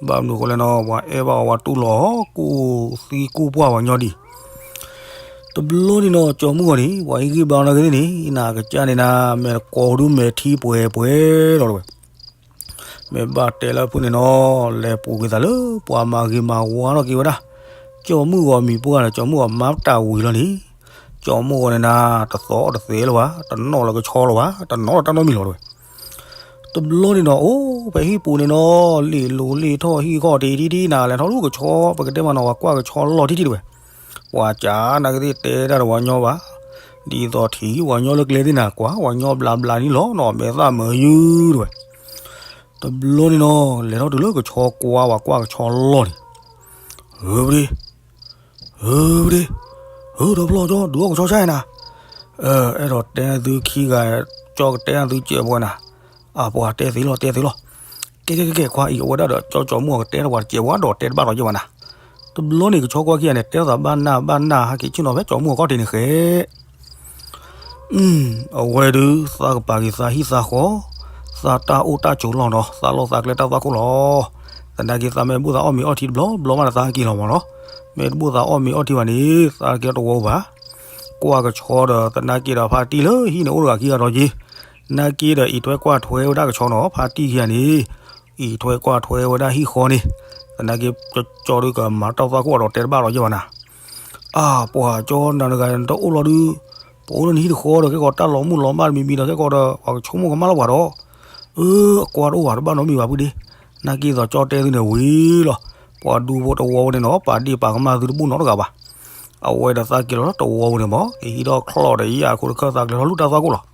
ဘၣ်မနုၤဃိလဲၣ်နီၤ ပှၤအဲၣ်ဘၣ်အီၤ ပှၤတူၢ်လိာ်အီၤ ကူၣ်သံကူၣ်ပှၢ်ပှၤညီဒံး. တဘျီန့ၣ်နီၤ ကၠီမုၢ်ဂီၤန့ၣ် ပှၤဟ့ၣ်ဂံၢ်ဘါအီၤနာ်က့သ့ၣ်န့ၣ် နကစၢ်န့ၣ်နၤ မဲာ်တကိးဒု မဲာ်ထံပှဲၤပှဲၤလီၤတဝဲ. မ့ၢ်ဘၣ်တဲလၢအဖုၣ်န့ၣ်နီၤ လဲၤပူၤကွံာ်သးလၢ ပှၤမၤဂ့ၤမၤဝါထီၣ်က့ၤဝဲဒၣ် ကၠီမုၢ်ဂီၤမံၤပှၢ်ဒီး ကၠီမုၢ်ဂီၤမါတၢ်ဝံၤလီၤန့ၣ်, ကၠီမုၢ်ဂီၤန့ၣ်နၤ တသီအီၣ်တသဲလၢၤဘၣ်, တနီၣ်လၢကဆီလၢၤဘၣ်, တနီၣ်လၢတၢ်နီတမံၤလီၤတဝဲ. တဘျီန့ၣ်နီၤ အိၣ်ဖဲဟံၣ်ပူၤန့ၣ်နီၤ လ့ၣ်လိၤလ့ၣ်ထီၣ်ဟံၣ်ဃီတ့ၢ်တံၢ်တံၢ်နၤ လဲၤထီၣ်လူၢ်ကဆီ ပကတဲမးနီၤ ပှၤကွၢ်ကဆီလီၢ်တံၢ်တံၢ်တဝဲ. ပှၤကၠးနာ်က့သ့ၣ်တဲတၢ်ဒီးပှၤညီဘၣ်, ဒ်သိးထံၣ်ပှၤညီလၢကျဲသ့ၣ်နၤ ကွၢ်ပှၤညီဘျးဘျးန့ၣ်လီၤနီၤ မဲာ်သၣ်မုာ်ယုၢ်တဝဲ. တဘျီန့ၣ်နီၤ လဲၤထီၣ်တုၤလၢကဆီကွၢ် ပှၤကွၢ်ကဆီလီၢ်န့ၣ်, ဧၢပဒ့, ဧၢပဒ့, ဧၢဒီဖျီၣ်ကၠီ ဒုးအီၣ်ကဆီဆါနၤ, အဲၣ်ဒိးတဲနၤသုခံဂၤ ကၠီကတဲနၤသုစဲးပဝဲနၤ, အပှၤတဲသ့လီၤ တဲသ့လီၤ. ကဲကဲကဲကဲ ခွါအံၤ အဝဲဒၣ်ဒီး ကၠီကၠီမုၢ်ဂီၤကတဲထီၣ်ပှၤတစဲးပဝဲဒီး တဲတဘၣ်ဒီးယဲၢ်ဘၣ်နၤ. တဘျီန့ၣ် ကဆီကွၢ်ခံဂၤန့ၣ် တဲထီၣ်သးဘၣ်နၢ်ဘၣ်နၢ် ဟဲက့ၤဆ့ၣ်နီၤဖဲကၠီမုၢ်ဂီၤခီၣ်ထံးန့ၣ်ဃဲ အဝဲဒုး သးကပာ်က့ၤသးဟံၣ်သးဃီ, သးတၢ်အိၣ်တၢ်ဆိးလီၢ်နီၤ သးလီၢ်သးကျဲတၢ်သွၣ်ခိၣ်လီၤ. သနာ်က့သးမ့ၢ်ဘူၣ်သးအီၣ်မ့ၤအီထံတဘျီဘျီမးဒီးသးဟဲက့ၤလီၤမးနီၤ. မ့ၢ်တဘူၣ်သးအီၣ်မ့ၤအီထံဘၣ်န့ၣ် သးက့ၤတဝီဘၣ်. ကွၢ်ကဆီဒီး သနာ်က့ဒီးဖါတံၢ်လၢဟံၣ်န့ၣ်အိၣ်တဂၤခံဂၤဒီးက့ၤ, နာ်က့ဒီးအံးထွဲကွၢ်ထွဲဝဲဒၣ်ကဆီနီၤ ဖါတံၢ်ခံဂၤန့ၣ် အံးထွဲကွၢ်ထွဲဝဲဒၣ်ဟံၣ်ဃီန့ၣ်, သနာ်က့ကၠီဒုးကမၤတၢ်သွၣ်ခိၣ်အဒီးတဲတဘၣ်ဒီးယဲၢ်ဘၣ်နၤ. အါ ပှၤကၠီနၤတဂၤနတအိၣ်လီၤဒုး, ပအိၣ်လၢနဟံၣ်တဃီဒီး ကဲကီးတၢ်လီၤမုၢ်လီၤမၢ်တမံၤမံၤဒီး ကဲကီးဒီး ပှၤကဆိကမိၣ်ကမၣ်လၢပှၤဒီး, အၢ အကွၢ်တအိၣ်ဘၣ်တဘၣ်နီတမံၤဘၣ်ဖုဒ့, နာ်က့သိးကၠီတဲသုန့ၣ်ဝံၤလီၤ. ပှၤဒူဖိတဝီဝဲန့ၣ်နီၤ ပာ်ဒ့ၣ်ပာ်ကမၣ်သုတဘူၣ်နီတဂၤဘၣ်. အဝဲဒီးသးက့ၤလီၤလၢတဝီဝဲန့ၣ်မး က့ၤဟံးထီၣ်ချီၣ်ဒီးယၢ်အခိၣ်တခၢၣ်သးကလဲၤထီၣ်လူၢ်တၢ်သွၣ်ခိၣ်လီၤ.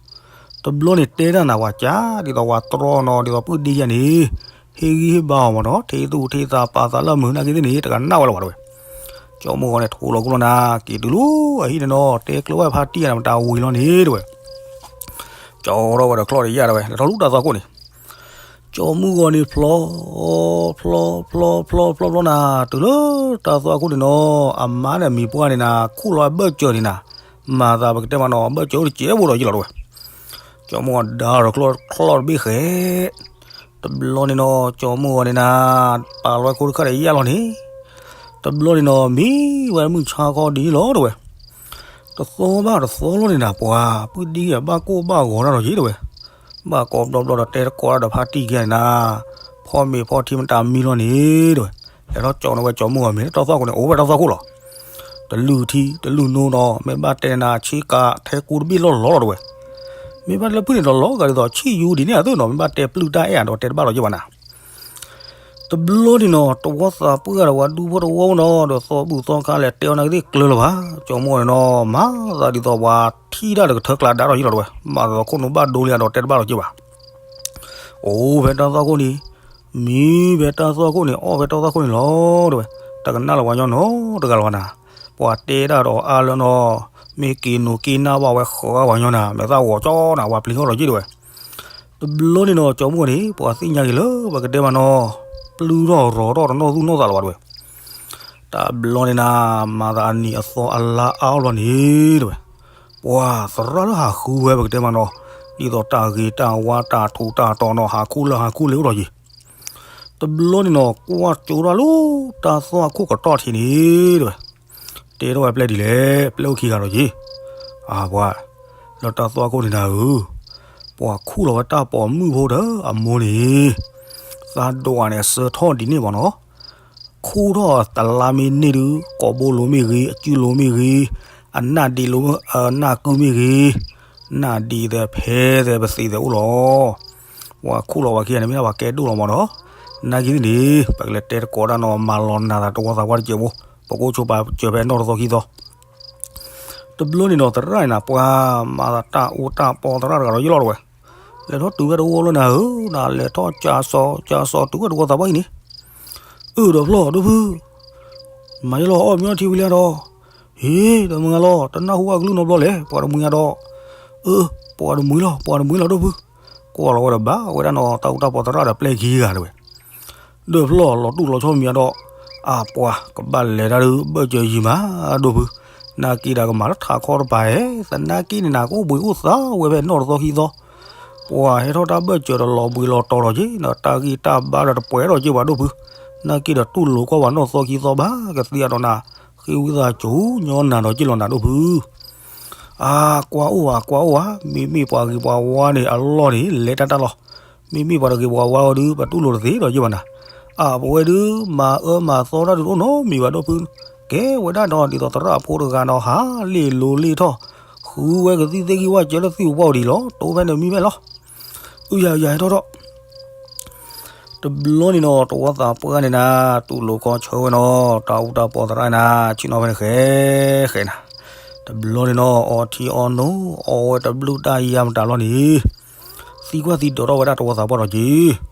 တဘျီန့ၣ်တဲတၢ်နၤပှၤကၠး ဒ်သိးပှၤတြီနီၤ ဒ်သိးပုၢ်ဒ့ယဲၢ်န့ၣ် ဟ့ၣ်ဂံၢ်ဟ့ၣ်ဘါအီၤမးနီၤ ထံသူၣ်ထံသးပာ်သးလၢမုာ်နာ်က့သ့ၣ်န့ၣ် တဂၤနၢ်ဝဲလၢၤဘၣ်တဝဲ. ကၠီမုၢ်ဂီၤန့ၣ် ထိးလီၤကလီနၤ က့ၤတုၤလီၤအဟံၣ်န့ၣ်နီၤ တဲကျၢၤဝဲဖါတံၢ်ယဲၢ်န့ၣ် မတၤဝံၤလီၤန့ၣ်တဝဲ. ကၠီထီၣ်ဝဲဒီးချီၣ်ဒီးယၢ်တဝဲ လဲၤထီၣ်လူၢ်တၢ်သွၣ်ခိၣ်န့ၣ် ကၠီမုၢ်ဂီၤန့ၣ်ဖျီ ဖျီ ဖျီ ဖျီ ဖျီ ဖျီနၤ တုၤလၢတၢ်သွၣ်ခိၣ်န့ၣ်နီၤ အမါန့ၣ်မံၤပှၢ်န့ၣ်နၤ ခူၣ်လီၤအဘၢၣ်စၢၤန့ၣ်နၤ မၤသးပကတဲမးနီၤ အဘၢၣ်စၢၤအိၣ်တစဲးဖိဒီးယံလီၤတဝဲ. ကၠီမုၢ်ဂီၤဒါဒီးချီၣ်ချီၣ်တဘ့ၣ်ဃဲ တဘျီန့ၣ်နီၤ ကၠီမုၢ်ဂီၤန့ၣ်နၤ ပာ်လီၤခိတခၢၣ်ဒီးယၢ်လီၤန့ၣ် တဘျီန့ၣ်နီၤ မံဝဲမုၢ်ဆါခီဒ်န့ၣ်လီၤတဝဲ. တသီဘၣ်တသီလီၤန့ၣ်နၤ ပှၤပုၢ်ဒ့ဘၣ်ကိၢ်ဘၣ်ဂီၤတၢ်ဒီးယံတဝဲ. ဘၣ်ကိးဘျီဘျီဒီးတဲတကိးတၢ်ဒီးဖါတံၢ်ခံဂၤန့ၣ်နၤ ဖီမ့ၤဖီထံမတၤမံလီၤန့ၣ်တဝဲ. လဲၤထီၣ်ကၠီန့ၢ်ဝဲကၠီမုၢ်ဂီၤမ့ၤလၢတၢ်သွၣ်ခိၣ်န့ၣ် အိၣ်ဝဲတၢ်သွၣ်ခိၣ်လီၤ. တလုၢ်ထံ တလုၢ်နိနီၤ မ့ၢ်ဘၣ်တဲနၤ ဆ့ကၤထဲကူတဘ့ၣ်လီၢ်လီၤလီၤတဝဲ. မ့ၢ်ဘၣ်လၢဖုၣ်န့ၣ်ဒီးလီၤဂာ်ဒ်သိးဆံၣ်ယူၤဒ်န့ၣ်အသိးနီၤ မ့ၢ်ဘၣ်တဲပျုၢ်တၢ်အဲၣ်အဒီးတဲတဘၣ်လီၤယဲၢ်ဘၣ်နၤ. တဘျီန့ၣ်နီၤ တဝီသးပှၢ်ဒီးပှၤဒူဖိတဝီနီၤ ဒီးသီဘူၣ်သီခါလဲၤတဲအီၤနာ်က့သ့ၣ်ကျၢၤလၢၤဘၣ်. ကၠီမုၢ်ဂီၤန့ၣ်နီၤ မၤသးဒ်သိးပှၤထံၣ်တၢ်ဒီးကထၢကျါဒါထီၣ်ယံလီၤတဝဲ. မၤသးခိၣ်နူာ်ဘၣ်ဒိလံအဒီးတဲတဘၣ်လီၤယဲၢ်ဘၣ်. အိၣ်ဖဲတၢ်သွၣ်ခိၣ်န့ၣ် မံဖဲတၢ်သွၣ်ခိၣ်န့ၣ် အီၣ်ဖဲတၢ်သွၣ်ခိၣ်န့ၣ်လီၤတဝဲ. တကနၣ်လၢၤပှၤညီနီတဂၤလၢၤဘၣ်နၤ. ပှၤတဲတၢ်ဒီးအါလၢနီၤ မ့ၢ်က့ၤနူာ်က့ၤနၢ်ဘၣ်ဝဲဃၢၤဂၤပှၤညီနၤ မဲာ်သၣ်ဂီၤကၠီနၤ ပှၤပျံၤထီၣ်ဒီးယံတဝဲ. တဘျီန့ၣ်နီၤ ကၠီမုၢ်ဂီၤန့ၣ် ပှၤသ့ၣ်ညါက့ၤလၢပကတဲမးနီၤ ပျုၢ်ထီၣ်ရီၤထီၣ်တနီၣ်သူၣ်နီၣ်သးလၢၤဘၣ်တဝဲ. တဘျီန့ၣ်နၤ မၤသးအနံၤအသီအလါအါအီၣ်လီၤန့ၣ်တဝဲ. ပှၤသရၣ်လၢဟးဃုဝဲပကတဲမးနီၤ ဒ်သိးတၢ်ဂ့ၤတၢ်ဝါတၢ်ထူးတၢ်တီၤနီၤ ဟးခူၣ်လၢဟးခူၣ်လၢအိၣ်ထီၣ်က့ၤ တဘျီန့ၣ်နီၤ ကွၢ်ကၠိထီၣ်လၢတၢ်သွၣ်ခိၣ်ကတီၢ်ထံးန့ၣ်တဝဲ. တဲထီၣ်ဝဲပျဲၢ်ဒ်လဲၣ် ပျဲၢ်အိၣ်ခံဂၤဒီးက့ၤ. အပှၤ လၢတၢ်သွၣ်ခိၣ်န့ၣ်နၤဧၢ, ပှၤခူၣ်လီၤဝဲတၢ်ပိာ်မုၣ်ဖိဒီးအမိၢ်န့ၣ် သးဒိးဂၤန့ၣ် အဆၢထီၣ်ဒ်န့ၣ်မးနီၤ. ခူၣ်ထီၣ်တလါမ့ၢ်န့ၢ်ဒုး ကိာ်ဘိလိၤမ့ၢ်ဂ့ၤ, အစုလိၤမ့ၢ်ဂ့ၤ, အနၢ်ဒံးလိၤ အနၢ်ကုမ့ၢ်ဂ့ၤ, နၢ်ဒံးသဲးဖဲသဲးပသံးသဲးအိၣ်လီၤ. ပှၤခူၣ်လီၤဝဲခံဂၤန့ၣ် မ့ၢ်ဒၣ်ပှၤကဲဒိၣ်လီၤမးနီၤ. နာ်က့သ့ၣ်န့ၣ် ပကလဲၤတဲတကိးဒၣ်နီၤ မၤလီၤနၤသးတဝီသးပှၢ်တစဲးဖိ, ပကအိၣ်ဆိပာ်စၢၤဖဲနီၢ်တသီခံသီ. တဘျီန့ၣ်ဒီးသရၣ်န့ၣ်နၤ ပှၤမၤသးတၢ်အူတၢ်ပီသရၣ်တဂၤဒီးယလီၤတဝဲ, လဲၤထီၣ်တုၤဝဲတဝီလၢနၤဧၢ, နၤလဲၤထီၣ်ကၠါစီၤ ကၠါစီၤတုၤဝဲတဝီသးပှၢ်အံၤန့ၣ်, အၢၣ်ဒီးဖျီၣ်ဒိၣ်ဖု, မၤယလီၤအီၣ်မ့ၤအီထံဝံၤလံဒီး, ဟ့ၣ် ဒီးမုၢ်ဂၤလီၤ တနၢ်ဟူအကလုၢ်နီတဘျီလဲၣ် ပှၤတမှံၤအဒီး, အၢ ပှၤတမှံၤလီၤ ပှၤတမှံၤလီၤဒိၣ်ဖု, ကွၢ်လီၤဝဲဒီးဘၣ်ဝဲဒၣ်နီၤ တၢ်အူတၢ်ပီသရၣ်ဒီးပျဲၢ်ခံဂၤတဝဲ ဒီးဖျီၣ်လီၤတူၢ်လီၤဆီမံၤအဒီး, အါပှၤကဘၣ်လဲၤတၢ်ဒုးဘၢၣ်စၢၤယံၤမးဒိၣ်ဖု, နာ်က့ဒီးကမၤလၢထးခီတပၤဧဲ, သနာ်က့န့ၣ်နၤ ကအိၣ်ဘှံးအိၣ်သါဝဲဖဲနီၢ်တသီခံသီ, ပှၤဟဲထီၣ်တၢ်ဘၢၣ်စၢၤဒီးလီၤဘှံးလီၤတီၤဒီးက့ၤ, ဒီးတၢ်ဂံၢ်တၢ်ဘါဒီးတပှဲၤဒီးက့ၤပှၤဒိၣ်ဖု, နာ်က့ဒီးတူၢ်လိာ်ကွၢ်ပှၤနီၢ်သီခံသီဘၣ်ကသ့အဒီးနၤ, ဃ့ဝံသးစူၤညီနၤဒီးက့ၤလီၤနၤဒိၣ်ဖု အါ ကွၢ်အိၣ်ဧါ ကွၢ်အိၣ်ဧါ, မ့မ့ၢ်ပှၤဂ့ၤပှၤဝါန့ၣ်အလီၢ်န့ၣ် လဲၤတၢ်တၢ်လီၤ, မ့မ့ၢ်ပှၤတဂ့ၤပှၤဝါဝဲဒုး ပတူၢ်လိာ်တသ့ဒီးယ့ၢ်ဘၣ်နၤ, အါ ပဝဲဒုး မၤအၢမၤသီတၢ်ဒုးတအိၣ်နီတမံၤဘၣ်ဒိၣ်ဖု, ကဲဝဲဒၣ်ဒီးဒ်သိးသရၣ်အဖိတဂၤဒီး ဟးလ့ၣ်လိၤလ့ၣ်ထီၣ်, ဃုဝဲကသံၣ်သ့ၣ်ဂံၢ်ဝၣ်စၢၤလၢသံၣ်ပူၤပှၢ်အိၣ်ဒံးလီၤ, တိဖဲန့ၣ်မံဖဲလီၤ, အုယၤယၤဟဲထီၣ်ထီၣ် တဘျီန့ၣ်နီၤ တဝီသးပှၢ်န့ၣ်နၤ တူၢ်လိာ်ကီၢ်ဆၢဝဲနီၤ တၢ်အူတၢ်ပီသရၣ်နၤ ဆ့ၣ်နီၤဖဲန့ၣ်ဃဲဃဲနၤ, တဘျီန့ၣ်နီၤ အီထံအီနိ အီဝဲတဘျုးတၢ်ယၤမတၤလီၤန့ၣ်, သံကွၢ်သံဒိးထီၣ်ဝဲဒၣ်တဝီသးပှၢ်ဒီးက့ၤ,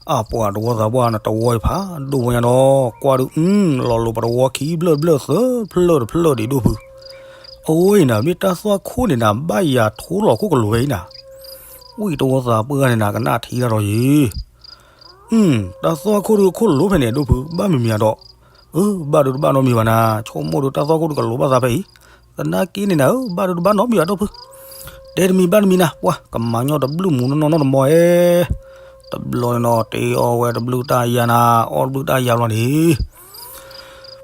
အါပှၤတဝီသးပှၢ်နတဝီဖးဒိၣ်ဝဲညါနီၤ ကွၢ်ဒုး လီၤလိၤပတဝီခံဖျၢၣ်တဖျၢၣ်သၢဖျၢၣ်တဖျၢၣ်ဒံးဒိၣ်ဖု အဝဲအံၤနၤ မ့ၢ်တၢ်သွၣ်ခိၣ်န့ၣ်နၤ ဘၣ်ယၤထိလီၤခိၣ်ကလိၤဝဲအံၤနၤ, ဝံၣ်တဝီသးပှၢ်န့ၣ်နၤ ကနၣ်ထံတၢ်ဒီးယံၤ, တၢ်သွၣ်ခိၣ်ဒုးခိၣ်လိၤဖဲန့ၣ်ဒိၣ်ဖု ဘၣ်မံၤမံၤအဒီး, အၢ ဘၣ်ဒုးတဘၣ်နီတမံၤဘၣ်နၤ ဆိကမိၣ်ဒုးတၢ်သွၣ်ခိၣ်ဒုးကလိၤဘၣ်သးဖဲအံၤ, သနာ်က့န့ၣ်နၤဧၢ ဘၣ်ဒုးတဘၣ်နီတမံၤဘၣ်ဒိၣ်ဖု, တဲတမံၤဘၣ်တမံၤနၤ ပှၤကမၤညီတဘျုးမူနီၢ်နီၢ်နီၢ်တမီၤဧဲ, တဘျီန့ၣ်နီၤ တ့အီဝဲတဘျုးတၢ်ယၤနၤ အီတဘျုးတၢ်ယၤဘျီန့ၣ်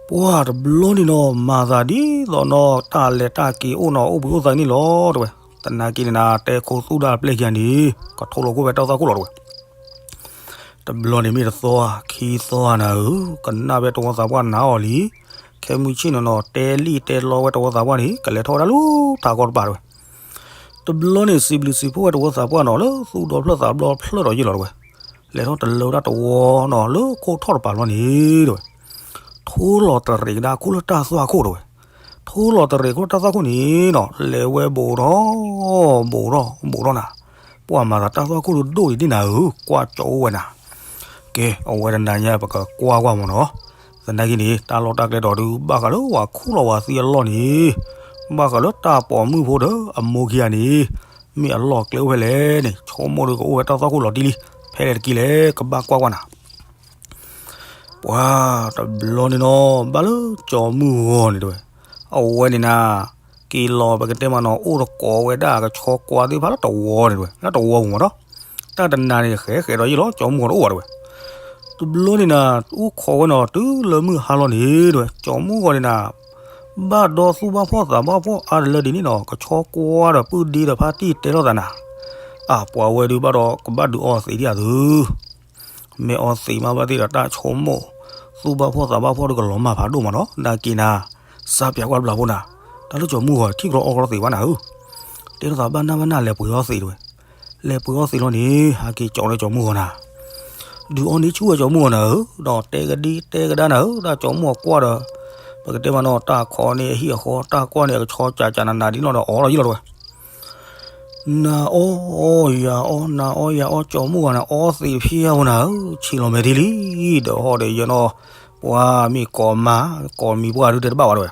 ပှၤတဘျီန့ၣ်နီၤ မၤသးဒ်သိးနီၤ တၢ်လဲၤတၢ်က့ၤအိၣ်နီၤ အိၣ်ဘှံးအိၣ်သါန့ၣ်လီၤတဝဲ, သနာ်က့န့ၣ်နၤ တဲခိသူၣ်ဒၣ်ပျဲၢ်ခံဂၤန့ၣ် ကထိလိာ်ခိၣ်ဖဲတၢ်သွၣ်ခိၣ်လီၤတဝဲ, တဘျီန့ၣ်မ့ၢ်တသီခံသီနၤဧၢ, ကနၣ်ဖဲတဝီသးပှၢ်နၤအီၤလံ, ခဲမုၢ်ဆ့ၣ်နီၤနီၤ တဲလံၣ်တဲလီဝဲတဝီသးပှၢ်န့ၣ် ကလဲၤထီၣ်ဝဲဒၣ်လၢထးခီတပၤတဝဲ တဘျီန့ၣ် စံးဘျုးစံးဖှိၣ်ဝဲတဝီသးပှၢ်နီၤ လၢသူၣ်ဒီဖျၢၣ်သးဘျီဖျၢၣ်ဒီးယ့ၢ်လီၤတဝဲ, လဲၤထီၣ်တလၢဝဲဒၣ်တဝီနီၤ လၢခိၣ်ထီၣ်တပၤလီၤန့ၣ်တဝဲ, ထိလီၤတရံးကဒါခိၣ်လၢတၢ်သွၣ်ခိၣ်တဝဲ, ထိလီၤတရံးခိၣ်လၢတၢ်သွၣ်ခိၣ်န့ၣ်နီၤ လဲၤဝဲဘူးထီၣ် ဘူးထီၣ် ဘူးထီၣ်နၤ, ပှၤမၤသးတၢ်သွၣ်ခိၣ်ဒုးဒိၣ်ဒံးဒ်နၤဧၢ, ကွၢ်ကၠီအိၣ်ဝဲနၤ ကဲ အဝဲတနၤညါပကကွၢ်ကွၢ်မ့ၢ်နီၤ, သနာ်က့န့ၣ် တၢ်လီၢ်တၢ်ကျဲဒီးဒုး ဘၣ်ဃးလၢပှၤခူၣ်လီၤဝဲသံအလီၢ်န့ၣ်, ဘၣ်ဃးလၢတၢ်ပိာ်မုၣ်ဖိဒီးအမိၢ်ခံဂၤန့ၣ်, မ့ၢ်အလီၢ်ကျဲအိၣ်ဖဲလဲၣ်န့ၣ် ဆိကမိၣ်ဒုးကအိၣ်ဖဲတၢ်သွၣ်ခိၣ်လီၤတံၢ်လံ, ဖဲလဲၣ်တက့ၢ်လဲၣ် ကဘၣ်ကွၢ်ကွၢ်နၤ ပှၤတဘျီန့ၣ်နီၤ ဘၣ်လၢကၠီမုၢ်ဂီၤန့ၣ်တဝဲ, အဝဲန့ၣ်နၤ, က့ၤလီၤပကတဲမးနီၤ အိၣ်တကိးဝဲဒၣ်ကဆီကွၢ်သ့ၣ်တဖၣ်လၢတဝီန့ၣ်တဝဲ လၢတဝီပူၤမးနီၤ, တၢ်တနၤန့ၣ်ဃဲဃဲဒီးယ့ၢ်လီၤ ကၠီမုၢ်ဂီၤတအိၣ်ဘၣ်တဝဲ, တဘျီန့ၣ်နၤ အိၣ်ခိးဝဲနီၤ တုၤလၢမုၢ်ဟါလီၤန့ၣ်တဝဲ ကၠီမုၢ်ဂီၤန့ၣ်နၤ, ဘၣ်ဒီးသူၣ်ဘၣ်ဖှီၣ်သးဘၣ်ဖှီၣ်အါတလၢဒ်န့ၣ်နီၤ ကဆီကွၢ်ဒီးပုၢ်ဒ့ဒီးဖါတံၢ်တဲထီၣ်သးနၤ, အါ ပှၤဝဲဒုးဘၣ်ဒီးကဘၣ်ဒုးအီသံးဒံးအသု မ့ၢ်အီသံးမးဘၣ်သ့ၣ်ဒီးတၢ်ဆိကမိၣ်, သူၣ်ဘၣ်ဖှီၣ်သးဘၣ်ဖှီၣ်ဒုးကလီၤမၢ်ဖးဒိၣ်မးနီၤ နာ်က့နၤ, စၢ်ပၠးကွၢ်တဘျီဖိနၤ, တၢ်လၢကၠီမုၢ်ဂီၤထံၣ်ကဒီးအီကဒီးသံးဘၣ်နၤဧၢ, တဲထီၣ်သးဘၣ်နၢ်ဘၣ်နၢ်လဲၤပှ့ၤအီသံးတဝဲ, လဲၤပှ့ၤအီသံးလီၤန့ၣ် ဟးက့ၤကၠီလၢကၠီမုၢ်ဂီၤနၤ ဒုးအီန့ၢ်ဆူၣ်ဝဲကၠီမုၢ်ဂီၤနၤဧၢ, ဒီးတဲကဒံတဲကဒါနၤဧၢ, တၢ်ကၠီမုၢ်ဂီၤကွၢ်ဒီး, ပကတဲမးနီၤ တၢ်ခိးန့ၣ်အဟံၣ်အဃီ တၢ်ကွၢ်န့ၣ်အကဆီကၠးကၠးနးနးဒ်နီၢ်ဒီးအီလီၤယ့ၢ်လီၤတဝဲ နၤအီယၤအီ နၤအီယၤအီ ကၠီမုၢ်ဂီၤနၤ အီသံးဖျါဝဲနၤဧၢ, ဆံးလီၤမဲာ်ထံလံ, ဒီးဟီၣ်ဒီးယဲနီၤ, ပှၤမ့ၢ်ကိးမါ, ကိးမံၤပှၢ်ဒုးတဲတဘၣ်ဝဲတဝဲ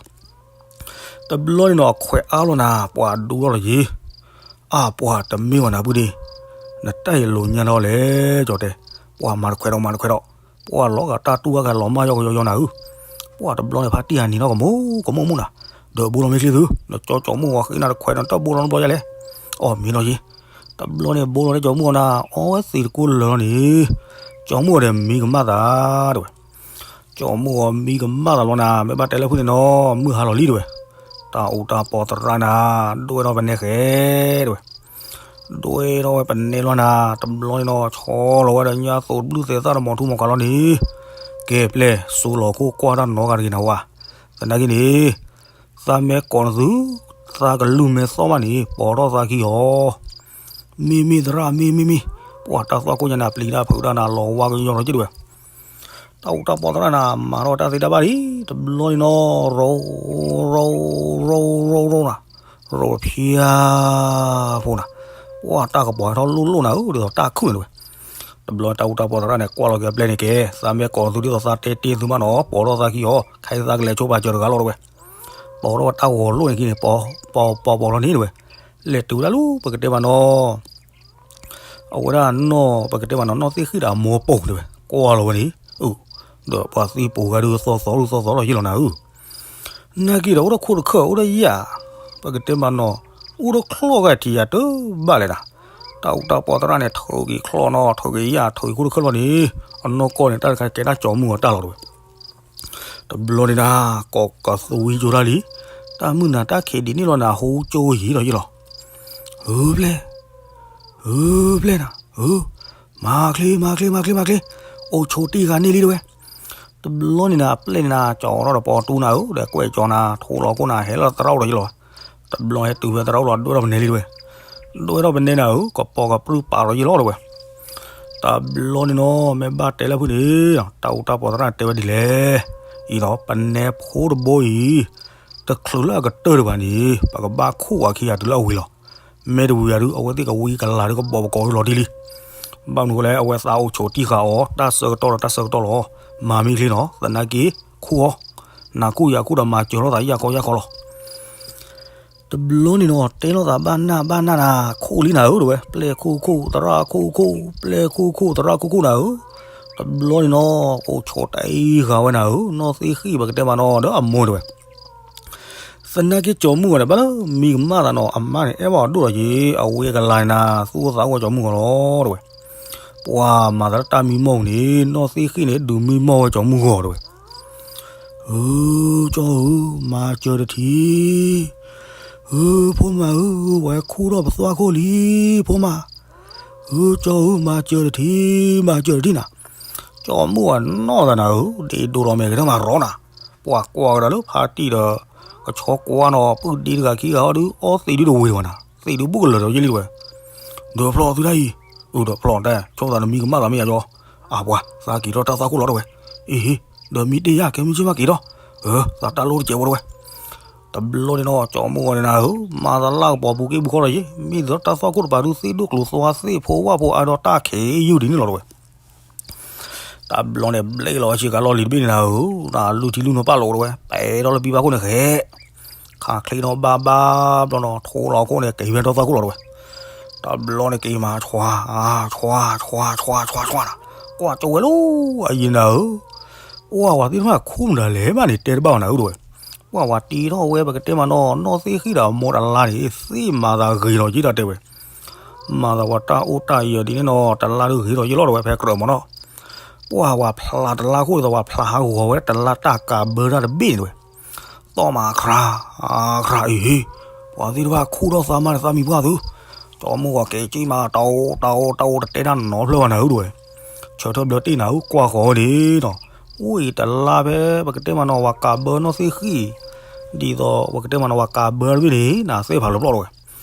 တဘျီန့ၣ်နီၤ အခွဲးအါလီၤနၤ ပှၤဒူထီၣ်လီၤယံၤ, အါပှၤတမ့ၢ်ဝဲနၤပုၢ်ဒ့, နတၢ်အံၤလိာ်ညါနီၤလဲၣ် ကၠီတဲ, ပှၤမၤတခွဲးဒီးမၤတခွဲးဒီး, ပှၤလီၤဂာ်တၢ်တူၢ်ဘၣ်ဂာ်လီၤမၢ်ယီကယီနၤဧၢ, ပှၤတဘျီန့ၣ်ဖါတံၢ်ဟးနံၤထီၣ်ကမိၣ်ကမိၣ်မုၢ်နၤ, ဒီးဘိလီၤမ့ၢ်ချံသု, နကၠီကၠီမုၢ်ဂီၤဃ့နၤတခွဲးဒီးနတၢ်ဘိလီၤနဘျီယါလဲၣ်, အီၣ်မ့ၤလီၤယံၤ, တဘျီန့ၣ်ဘိလီၤန့ၣ်ကၠီမုၢ်ဂီၤနၤ အီဝဲသံးတကိးလၢာ်လီၤန့ၣ်, ကၠီမုၢ်ဂီၤဒီးမံကမၣ်သးတဝဲ ကၠီမုၢ်ဂီၤမံကမၣ်သးလီၤနၤ မ့ၢ်ဘၣ်တဲလၢဖုၣ်န့ၣ်နီၤ မုၢ်ဟါလီၤလံတဝဲ, တၢ်အူတၢ်ပီသရၣ်နၤ, ဒွဲၣ်ထီၣ်ပနဲဃဲတဝဲ, ဒွဲၣ်ထီၣ်ဝဲပနဲလီၤနၤ တဘျီန့ၣ်နီၤ ဆီလီၤဝဲဒီးညါသိးတဘျုးသဲးသၣ်တမီၤထူမီၤကၤလီၤန့ၣ်, ကဲပျဲၢ် စိလီၤခိၣ်ကွၢ်တၢ်နီတဂၤတဂ့ၤနၤဝဲ, သနာ်က့န့ၣ် သးမ့ၢ်ကိးနသု, သးကလုၢ်မ့ၢ်သီၣ်ဘၣ်န့ၣ် ပိာ်ထီၣ်သးခံအီၤ မ့မ့ၢ်သရၣ် မ့မ့ၢ်မ့ၢ်, ပှၤတၢ်သွၣ်ခိၣ်ညါနၤ ပျံၤတၢ်ဖုးတၢ်နၤ လီၤဝါကယီကယီလီၤက့တဝဲ, တၢ်အူတၢ်ပီသရၣ်နၤ မၤထီၣ်တၢ်သ့တၢ်ဘၣ်လံ, တဘျီန့ၣ်နီၤ ရိရိရိရိရိရိနၤ, ရိၣ်ဖၠါဖိနၤ, ပှၢ်တၢ်ကပီၤဟဲထီၣ်လိၣ်လိၣ်နၤဧၢ ဒ်သိးတၢ်ခုၣ်န့ၣ်တဝဲ. တဘျီတၢ်အူတၢ်ပီသရၣ်န့ၣ် ကွၢ်လီၤက့ၤအပျဲၢ်န့ၣ်က့ၤ သးမ့ၢ်ကိးသုဒ်သိးသးတဲတ့ၢ်သုမးနီၤ ခဲအံၤသးကလဲၤဆိပာ်စၢၤတဂၤလီၤတဝဲ. ပီထီၣ်ဝဲတၢ်ဂီၤလိၣ်န့ၣ်က့ၤန့ၣ် ပီပီပီလီၤန့ၣ်တဝဲ. လဲၤတုၤဝဲဒၣ်လၢပကတဲမးနီၤ အဝဲဒၣ်နီၢ်ပကတဲမးနီၤ နီၢ်သ့ၣ်ဃံၣ်ဒီးအမိၢ်ပိာ်တဝဲ ကွၢ်လီၤဝဲန့ၣ်, ဒီးပှၤသံပိာ်ဂၤဒုးသီသီဒုးသီသီလီၤယ့ၢ်လီၤနၤဧၢ, နာ်က့ဒီးအိၣ်ဒီးခိၣ်တခၢၣ်အိၣ်ဒီးယၤ, ပကတဲမးနီၤ အိၣ်ဒီးချီၣ်ဂၤထံးယၤတဘၣ်လဲၣ်နၤ, တၢ်အူတၢ်ပီသရၣ်န့ၣ် ထုးက့ၤချီၣ်နီၤ ထုးက့ၤယၤ ထုးက့ၤခိၣ်တခၢၣ်လီၤန့ၣ်, အနီၢ်ကီၢ်န့ၣ် တၢ်တခါကဲဒၣ်ကၠီၤမုၢ်အတၢ်လီၤတဝဲ. တဘျီန့ၣ်နၤ ကိးကသွံကၠိတၢ်လံ, တၢ်မုၢ်နၤတၢ်ခံးဒ်န့ၣ်လီၤနၤ ဟူကၠိယံၤလီၤယ့ၢ်လီၤ, ဧၢပျဲၢ်, ဧၢပျဲၢ်နၤ, ဧၢ, မၤချ့ မၤချ့ မၤချ့ မၤချ့, အိၣ်ဆိးတံၢ်ဃာ်န့ၢ်လံတဝဲ. တဘျီန့ၣ်နၤ အပျဲၢ်န့ၣ်နၤ ကၠီၤထီၣ်ဒီးပီတူနၤဧၢ ဒီးကွဲးကၠီၤနၤ ထိလီၤခိၣ်နၤ ဟဲလီၤသရၣ်အိၣ်လီၤယ့ၢ်လီၤ. တဘျီဟဲတုၤဖဲသရၣ်အိၣ်လီၤ ဒွဲၣ်ထီၣ်ပနဲလံတဝဲ, ဒွဲၣ်ထီၣ်ပနဲနၤဧၢ ကပီၤကပြုၢ်ပာ်လီၤယ့ၢ်လီၤတဝဲ. တဘျီန့ၣ်နီၤ မ့ၢ်ဘၣ်တဲလၢဖုန့ၣ်, တၢ်အူတၢ်ပီသရၣ်တဲဝဲဒ်လဲၣ်, အံၤဒီးပနဲဖိတဘိအံၤ, တချုးလၢအကတၢၢ်တဘၣ်န့ၣ် ပကဘၣ်ခူၣ်အခံဂၤတုၤလၢအဝံၤလီၤ. မ့ၢ်တဝံၤဂၤဒုး အဝဲသ့ၣ်ကဝံကလၤဒုးကဘီးပကီးလီၤတံၢ်လံ. ဘၣ်မနုၤဃိလဲၣ် အဝဲသးအိၣ်ဆိးတံၢ်ဃာ်အီၤ တၢ်ဆၢကတီၢ်ဒီးတၢ်ဆၢကတီၢ်လီၤ. မၤမ့ၢ်ချ့နီၤ သနာ်က့ ခူၣ်အီၤ, နၤခူၣ်ယၤခူၣ်ဒီးမၤစၢၤထီၣ်သးယၢ်ခီယၢ်ခီလီၤ. တဘျီန့ၣ်နီၤ တဲလိာ်သးဘၣ်နၢ်ဘၣ်နၢ်နၤ ခူၣ်လံနၤဧၢတဝဲ, ပျဲၢ်ခူၣ်ခူၣ် သရၣ်ခူၣ်ခူၣ် ပျဲၢ်ခူၣ်ခူၣ် သရၣ်ခူၣ်ခူၣ်နၤဧၢ. တဘျီန့ၣ်နီၤ အိၣ်ဆိးတအံၤဃာ်ဝဲနၤဧၢ နီၢ်သ့ၣ်ဃံၣ် ပကတဲမးနီၤ ဒီးအမိၢ်တဝဲ. သနာ်က့ ကၠီၤမုၢ်ဂီၤန့ၣ် ဘၣ်လၢမံကမၣ်သးနီၤ အမါန့ၣ် အဲၣ်ဘၣ်အီၤဒိၣ်ဒီးယ့ၣ် အဝံအကလၤန့ၣ်နၤ သူၣ်အိၣ်သးအိၣ်ဝဲကၠီၤမုၢ်ဂီၤလီၤတဝဲ. ပှၤမၤသးလၢတၢ်မံမီၢ်န့ၣ် နီၢ်သ့ၣ်ဃံၣ်န့ၣ် ဒုးမံမီၢ်ဝဲကၠီၤမုၢ်ဂီၤတဝဲ. ဧၢ, ကၠီဧၢ, မၤစၢၤတထံး, ဧၢ, ဖိမါဧၢ, ပှၤဟဲခူၣ်ထီၣ်ပသွၣ်ခိၣ်လံ, ဖိမါ, ဧၢ, ကၠီဧၢ, မၤစၢၤတထံး, မၤစၢၤတထံးနၤ. ကၠီၤမုၢ်ဂီၤနီၢ်သးနၤဧၢ, ဒ်ဒိၣ်ထီၣ်မဲာ်ကတၢၢ်မးရီနၤ, ပှၤကွၢ်ကဒီးလၢဖါတံၢ်ဒီး ကဆီကွၢ်နီၤ ပုၢ်ဒ့တဂၤခံဂၤအီၤဒုး အီသံးဒုးတဝ့ၤဝဲနၤ, သံးဒုးဘူးကလၢာ်ဒီးယ့ၢ်လံတဝဲ. ဒီးဖျီၣ်သုတၢ်အံၤ, အၢဒီးဖျီၣ်တဲ ဆိသးနမံကမၣ်သးမ့ၢ်ယါကၠီ, အပှၤ သးက့ၤထီၣ်တၢ်သွၣ်ခိၣ်လီၤတဝဲ. အ့ဟ့, ဒီးမံတ့ၢ်ယၤ ကဲမုၢ်ဆ့ၣ်မးက့ၤထီၣ်, အၢ သးတၢ်လိၣ်တစဲးဖိတဝဲ. တဘျီန့ၣ်နီၤ ကၠီၤမုၢ်ဂီၤန့ၣ်နၤဧၢ, မၤသးလၢကပီၤပူၤက့ၢ်ပူၤဃီလီၤယ့ၣ်, မ့ၢ်ဒ်သိးတၢ်သွၣ်ခိၣ်တပၤဒုးသ့ၣ်ဒိၣ်ကျိၤသွါသ့ၣ်ဖိဝၣ်ဖိအါဒီးတၢ်ခံးယုၢ်ဒ်န့ၣ်လီၤတဝဲ. တဘျီန့ၣ် ဘျ့လီၤဝဲဆ့ကၤလီၢ်လံၤတဘ့ၣ်န့ၣ်နၤဧၢ, နလုၢ်ထံလုၢ်နိပာ်လီၤတဝဲ, ပဲာ်ထီၣ်လၢပံဘၣ်ခိၣ်န့ၣ်ဃဲ, ခးချ့နီၤဘၣ်ဘၣ်ဘျီနီၤ ထိလီၤခိၣ်န့ၣ် က့ၤဖဲထီၣ်သွၣ်ခိၣ်လီၤတဝဲ. တဘျီန့ၣ်က့ၤမၤ ဆွါ, ဆွါ ဆွါ ဆွါ ဆွါ ဆွါနၤ, ကွၢ်ကၠီၤဝဲလီၤ အယံၤနၤဧၢ, ပှၢ်ဝၤသ့ၣ်တဖၣ်ခူၣ်မတၤလဲၣ်ဘၣ်န့ၣ် တဲတဘၣ်အီၤနၤဧၢတဝဲ. ပှၢ်ဝၤတ့ထီၣ်ဝဲပကတဲမးနီၤ နီၢ်သ့ၣ်ဃံၣ်ဒီးအမိၢ်တလါန့ၣ် သ့ၣ်မၤသးဂ့ၤလီၤယ့ၣ်ဒီးတဲဝဲ မၤသးပှၤတၢ်အိၣ်တၢ်အံၤအီၤဒ်န့ၣ်နီၤ တလါဒုးဂ့ၤထီၣ်ယ့ၢ်လီၤတဝဲ ဖဲကြၢးမးနီၤ. ပှၢ်ဝၤဖျါတလါခိၣ်ဒ်သိး ပှၤဖျါဟးဂီၤဝဲတလါတၢ်ကးဘၢတၢ်တဘ့ၣ်န့ၣ်တဝဲ, သီၣ်မးခရၤ, ခရၤအံၤ, ပှၤသ့ၣ်တဖၣ်ခူၣ်ထီၣ်သးမါန့ၣ် သးမံၤပှၢ်သု, ကၠီၤမုၢ်ဂီၤက့ၤက့ၤမး တၢ်အိၣ်တၢ်အိၣ်တၢ်အိၣ် တတဲတၢ်နီတဖျၢၣ်ဘၣ်နၤဧၢတဝဲ. ဆၢထၢၣ်ဘျၢတ့ၢ်နၤဧၢ ကွၢ်ဃီၤဝဲန့ၣ်နီၤ, အိၣ်အံၤတလါဖဲပကတဲမးနီၤ ပှၤကးဘၢနီၢ်သ့ၣ်ဃံၣ်, ဒ်သိးပကတဲမးနီၤ ပှၤကးဘၢတဘ့ၣ်န့ၣ် နၤသ့ၣ်ဖးလီၤပျီၢ်တဝဲ.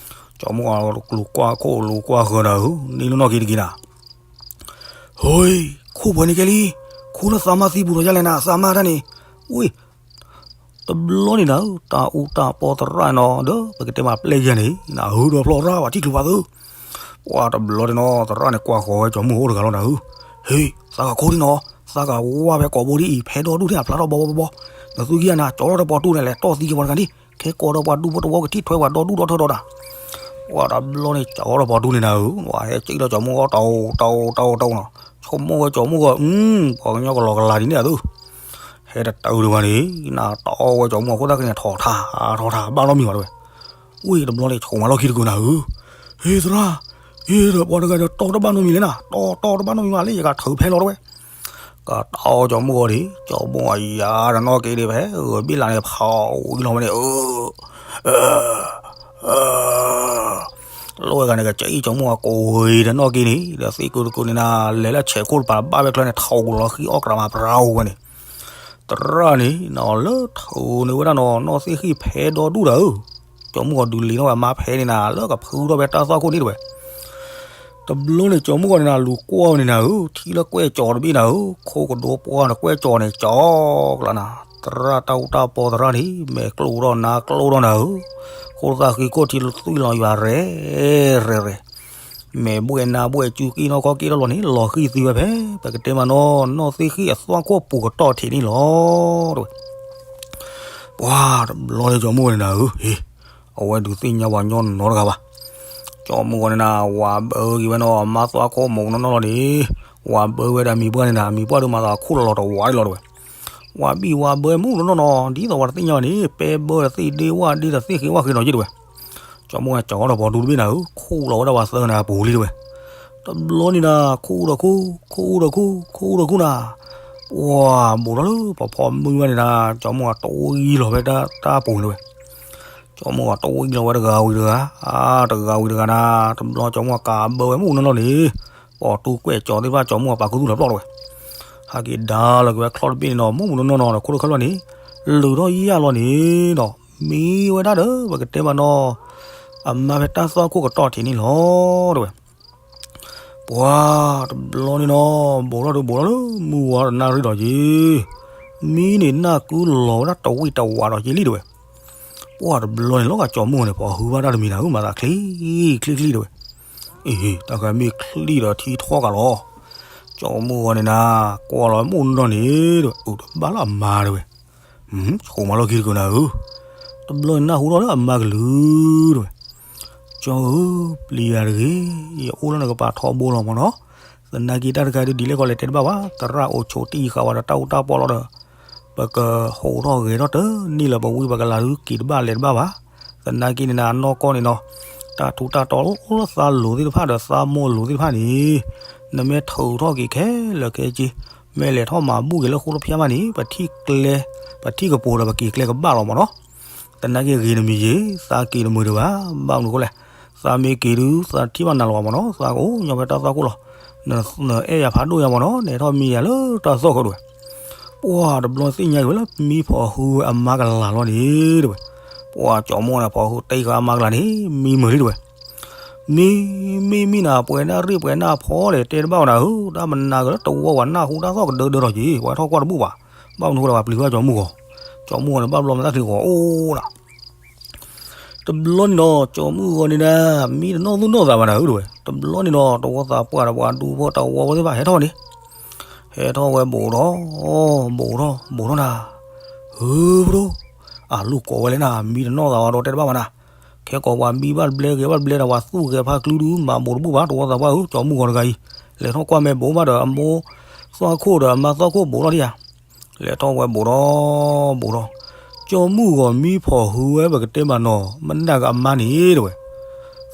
ကၠီၤမုၢ်ဂီၤလူၤကွၢ်ခိၣ်လူၤကွၢ်ဃၢၤနၤဧၢ, န့ၢ်လၢနီၢ်က့ၤတက့ၤနၤ ဟိ, ခူၣ်ပှဲၤန့ၣ်ကဲလံ, ခူၣ်လၢသးမါသံပူၤဒီးယါလဲၣ်နၤ သးမါတၢ်န့ၣ်, ဝ့ၢ်, တဘျီန့ၣ်နၤဧၢ တၢ်အူတၢ်ပီသရၣ်နီၤ ဒီးပကတဲမးပျဲၢ်ယဲၢ်န့ၣ် နၤဧၢဒီးဖျီၣ်ရၣ်ဝဲထံၣ်ချုးပှၤသု, ပှၢ်တဘျီန့ၣ်နီၤ သရၣ်န့ၣ်ကွၢ်ဃီၤဝဲကၠီၤမုၢ်ဂီၤအိၣ်တဂၤလီၤနၤဧၢ, ဟ့, သးကခူၣ်ဒံနီၤ, သးကဝါဖဲကိာ်ဘိဒ်အံၤ ဖဲဒီဒူၣ်န့ၣ် အဖျါထီၣ်ဘီဘီဘီဘီ, နသုကယၤနၤ ကၠီထီၣ်တပီၤတူၢ်န့ၣ် လဲၤတီၢ်သံက့ၤပှၤတဂၤဒ်, ခဲကိးဒီးပှၤဒူဖိတဝီကထံၣ်ထွဲပှၤဒီဒူၣ်ဒီထၢဒီးတၢ် ပှၢ်တဘျီန့ၣ် ကၠီထီၣ်တပီၤတူၢ်န့ၣ်နၤဧၢ, ဝဲဟဲက့ၤဒီးကၠီၤမုၢ်ဂီၤတအိၣ်တအိၣ်တအိၣ်တအိၣ်နီၤ, ဆိကမိၣ်ဝဲကၠီၤမုၢ်ဂီၤ, ပှၤကညီကလီၤကလၤဒ်န့ၣ်အသု, ဟဲတတၢၢ်တဝဲန့ၣ် နၤတအိၣ်ဝဲကၠီၤမုၢ်ဂီၤခိၣ်သၣ်ကန့ၣ် ထီၣ်ထါ, ထီၣ်ထါ ဘၣ်နီတမံၤဘၣ်တဝဲ, ဝ့ၢ်တဘျီန့ၣ် ဆိကမိၣ်လီၢ်ခံတကုာ်နၤဧၢ, ဟ့သရၣ်, ဟ့ဒီးပှၤတဂၤဒီးတီၢ်တဘၣ်နီတမံၤလဲၣ်နၤ, တီၢ်တီၢ်တဘၣ်နီတမံၤမးလၢယကထုးဖဲလီၤတဝဲ ကတီၢ်ကၠီၤမုၢ်ဂီၤန့ၣ် ကၠီၤမုၢ်ဂီၤယၤတနီၢ်က့ၤဒံးဖဲ ဂၢၤဘ့ၣ်လးန့ၣ် ဖးဝံၤလီၤဝဲန့ၣ်, လိၣ်ဝဲဂၤန့ၣ် ကစံၣ်ကၠီၤမုၢ်ဂီၤကိးဂ့ၤတနီၢ်က့ၤန့ၣ် ဒီးသံကုာ်တကုာ်န့ၣ်နၤ လဲၤလၢဆဲးခိၣ်တပၤဘၣ်ဝဲချၢန့ၣ် ထီၣ်လီၤဃံအီၣ်ကြးမးပြၤဝဲန့ၣ်, သရၣ်န့ၣ် နလၢထုးန့ၢ်ဝဲဒၣ်နီၢ်သ့ၣ်ဃံၣ်ဖဲဒီဒူၣ်တၢ်ဧၢ, ကၠီၤမုၢ်ဂီၤဒုးလံၤနီၢ်ဝဲမါဖဲန့ၣ်နၤ လၢကဖုထီၣ်ဖဲတၢ်သွၣ်ခိၣ်န့ၣ်တဝဲ တဘျီန့ၣ် ကၠီၤမုၢ်ဂီၤန့ၣ်နၤ လူၤကွၢ်ဝဲန့ၣ်နၤဧၢ, ထံၣ်လၢကွဲၢ်ကၠီၤတဘ့ၣ်နၤဧၢ, ခိၣ်ကဒိပှၢ်န့ၣ် ကွဲၢ်ကၠီၤန့ၣ် ကၠီၤကျါနၤ, သရၣ်တၢ်အူတၢ်ပီသရၣ်န့ၣ် မဲာ်ကျိၣ်ထီၣ်နါကျိၣ်ထီၣ်နၤဧၢ, ဃိသၣ်ဃံခိၣ်ထံသွံၣ်လီၤယွၤရဲၣ်ရဲၣ်ရဲၣ်, မဲာ်ဘှဲၣ်နါဘှဲၣ်ကူကံၢ်နီၢ်ခီၣ်ကံၢ်ထီၣ်လီၤန့ၣ် လီၤဃံၢ်သံဝဲဖဲ ပကတဲမးနီၤ နီၢ်သ့ၣ်ဃံၣ်အသွၣ်ခိၣ်ပူၤကတီၢ်ထံးန့ၣ်လီၤ တဲဝဲ. ပှၤတဘျီန့ၣ် ကၠီၤမုၢ်ဂီၤန့ၣ်နၤဧၢ, ဟ့, အဝဲဒုးသ့ၣ်ညါပှၤညီနီတဂၤဘၣ်. ကၠီၤမုၢ်ဂီၤန့ၣ်နၤ ဝၤဘၢက့ၤဝဲနီၤ အမါသွၣ်ခိၣ်မူးနီၢ်နီၢ်လီၤန့ၣ်, ဝၤဘၢဝဲဒီးအမံၤပှၢ်န့ၣ်နၤ အမံၤပှၢ်ဒုးမၤသးခိၣ်လီၤလီၤတဝးဒ်လီၤ တဲဝဲ. ဝၤဘံၣ်ဝၤဘၢမူးနီၢ်နီၢ်နီၤ ဒ်သိးပှၤတသ့ၣ်ညါဘၣ်န့ၣ် ပဲဘၢဒီးသ့ၣ်ဒ့ဝၣ်ဒ့ဒီးသ့ၣ်ဃ့ဝၣ်ဃ့နီၤက့ တဲဝဲ. ကၠီၤမုၢ်ဂီၤကၠီၤဒီးပှၤဒူတဘ့ၣ်နၤဧၢ, ခိၣ်လီၤဝဲဒၣ်ပှၤသၢနၤအပူၤလံ တဲဝဲ. တဘျီန့ၣ်နၤ ခိၣ်ဒီးခိၣ် ခိၣ်ဒီးခိၣ် ခိၣ်ဒီးခိၣ်နၤ, ပှၤဘူးထီၣ်လၢပှၤဖီမုၢ်ဘၣ်န့ၣ်နၤ ကၠီၤမုၢ်ဂီၤတဝံၤလီၤဖဲတၢ်ပူၤန့ၣ် တဲဝဲ. ကၠီၤမုၢ်ဂီၤတဝံၤလီၤဝဲတဂၤဝံၤတဂၤ, တဂၤဝံၤတဂၤနၤ, တဘျီကၠီၤမုၢ်ဂီၤကးဘၢဝဲမူးနီၢ်နီၢ်န့ၣ်, ပှၤတူၢ်ကွဲးကၠီၤသ့ၣ်တဖၣ် ကၠီၤမုၢ်ဂီၤပာ်ခူသူၣ်လီၤပျီၢ် တဲဝဲ. ဟဲက့ၤဒါလီၤက့ၤဝဲချီၣ်တဘ့ၣ်န့ၣ်နီၤ မူးမူးနီၢ်နီၢ်နီၤ ခိၣ်တခၢၣ်လီၤန့ၣ်, လုၢ်ထီၣ်ယၢ်လီၤန့ၣ်နီၤ မံဝဲဒၣ်ဒီး ပကတဲမးနီၤ အမါဖဲတၢ်သွၣ်ခိၣ်ကတီၢ်ထံးန့ၣ်လီၤ တဲဝဲ. ပှၤတဘျီန့ၣ်နီၤ ဘူးထီၣ်ဒုးဘူးထီၣ်လၢမုၢ်ဝါတနၣ်ရံၣ်ဒီးက့ၤ, မံန့ၣ်နၢ်ကုလီၤဝဲဒၣ်တဝံၣ်တဝးဒီးက့ၤလံ တဲဝဲ. ပှၤတဘျီန့ၣ် လီၤဂာ်ကၠီၤမုၢ်ဂီၤန့ၣ် ပှၤဟုဘၣ်တၢ်တမံၤနၤဧၢ မၤသးချံချံချံ တဲဝဲ. အ့ တၢ်ဃၤမ့ၢ်ချံဒီးထံထီၣ်ကးလီၤ. ကၠီၤမုၢ်ဂီၤန့ၣ်နၤ ကွၢ်လီၤမူးနီၢ်နီၢ်န့ၣ် တဲဝဲ အိၣ်တဘၣ်လၢအမါ တဲဝဲ. ဆိးမၤလီၢ်ခံတကုာ်နၤဧၢ, တဘျီန့ၣ်နၢ်ဟူထီၣ်လၢအမါကလုၢ် တဲဝဲ. ကၠီၤဧၢ, ပျံၤယၤတဂ့ၤ, ယအိၣ်လၢနကပၤထီဘိလီၤမးနီၤ, သနာ်က့တၢ်တခါဒုးဒ်လဲၣ်ခီလဲၣ်တဲတဘၣ်ဘၣ်, သရၣ်အိၣ်ဆိးတံၢ်ဃာ်ဝဲဒီးတၢ်အူတၢ်ပီလီၤဒီး ပကဟိးထီၣ်ဂဲၤထီၣ်တန့ၢ်လၢၤ ပဝံပကလၤဒုးက့ၤတဘၣ်လဲၤတဘၣ်ဘၣ်. သနာ်က့န့ၣ်နၤ အနီၢ်ကီၢ်န့ၣ်နီၤ, တၢ်ထူးတၢ်တီၤလၢသးလိၤသ့ၣ်တဖၣ်ဒီးသးမိၢ်လိၤသ့ၣ်တဖၣ်န့ၣ်, နမ့ၢ်ထုးထီၣ်က့ၤခဲလၢာ်ခဲဆ့, မ့ၢ်လဲၤထီၣ်မၤဘူၣ်က့ၤလၢဃိတဖၠါမးန့ၣ် ပထံၣ်ကျဲ, ပထံၣ်ကပူၤဒီးပက့ၤကျဲကဘၣ်လီၤမးနီၤ. သနာ်က့ဂ့ၤတမံၤယ့ၤ, သးက့ၤတမုာ်ဒံးဘၣ်, ဘၣ်မနုၤအဃိလဲၣ်, သးမ့ၢ်က့ၤဒုး သးထံၣ်ဘၣ်နၤလီၤဘၣ်မးနီၤ, သးကအိၣ်ညီဖဲတၢ်သွၣ်ခိၣ်လီၤ. နအဲၣ်ယၤဖးဒိၣ်ညါမးနီၤ, နဟဲထီၣ်မံယၤလၢတၢ်သွၣ်ခိၣ် တဲဝဲ. ပှၤတဘျီသ့ၣ်ညါက့ၤဝဲလၢမံဖီၣ်ဟုဝဲအမါကလၤလီၤန့ၣ် တဲဝဲ. ပှၤကၠီၤမုၢ်ဂီၤန့ၣ် ဖီၣ်ဟုတ့ဃာ်အမါကလၤန့ၣ် မံမုာ်လံ တဲဝဲ. မံ, မံမံနၤ ပှဲၤနၣ်ရံၣ်ပှဲၤနၣ်ဖီလဲၣ် တဲတဘၣ်ဝဲနၤဧၢ, တၢ်မနၤကလၢတဝီပှၤနၢ်ဟူတၢ်သီၣ်ကဒၢဒၢထီၣ်က့ၤ, ပှၤထီၣ်ကွၢ်တဘူၣ်ဘၣ်. ဘၣ်မနုၤဃိဒီး ပှၤပျံၤဘၣ်ကၠီၤမုၢ်ဂီၤ, ကၠီၤမုၢ်ဂီၤန့ၣ် ဘၣ်ဘျီမၤတၢ်ချံဂီၤအိၣ်နၤ တဘျီန့ၣ်ဒီး ကၠီၤမုၢ်ဂီၤန့ၣ်ဒၣ် မံတနီၣ်သူၣ်နီၣ်သးဘၣ်နၤဧၢ တဲဝဲ. တဘျီန့ၣ်ဒီး တဝီသးပှၢ်ဒီးပှၤဒူဖိတဝီဖိသ့ၣ်တဖၣ် ဟဲထီၣ်န့ၣ်, ဟဲထီၣ်ဝဲဘူးထီၣ်, ဘူးထီၣ်, ဘူးထီၣ်နၤ, ဧၢ ပဒိၣ်, အလူၤကိးဝဲလဲၣ်နၤ, မံတနီၣ်သးဝဲဒီးတဲတဘၣ်ဘၣ်နၤ, ခဲကိးပှၤမံဘၣ်တဘျဲဂဲၤဘၣ်တဘျဲဒီး ပှၤသူၣ်ဂဲၤဖးကလုဒုး မၤဘူးတဘူၣ်ဘၣ် တဝီသးပှၢ်ဧၢ, ကၠီၤမုၢ်ဂီၤတဂၤအံၤ, လဲၤထီၣ်ကွၢ်မဲာ်ဘူးဘၣ်ဒီး အမိၢ်သွၣ်ခိၣ်ဒီးအမါသွၣ်ခိၣ်ဘူးထီၣ်ဒံးဧါ လဲၤထီၣ်ဝဲဘူးထီၣ်, ဘူးထီၣ်, ကၠီၤမုၢ်ဂီၤမံဖီၣ်ဟုဝဲ ပကတဲမးနီၤ မနုၤကအမါန့ၣ် တဲဝဲ.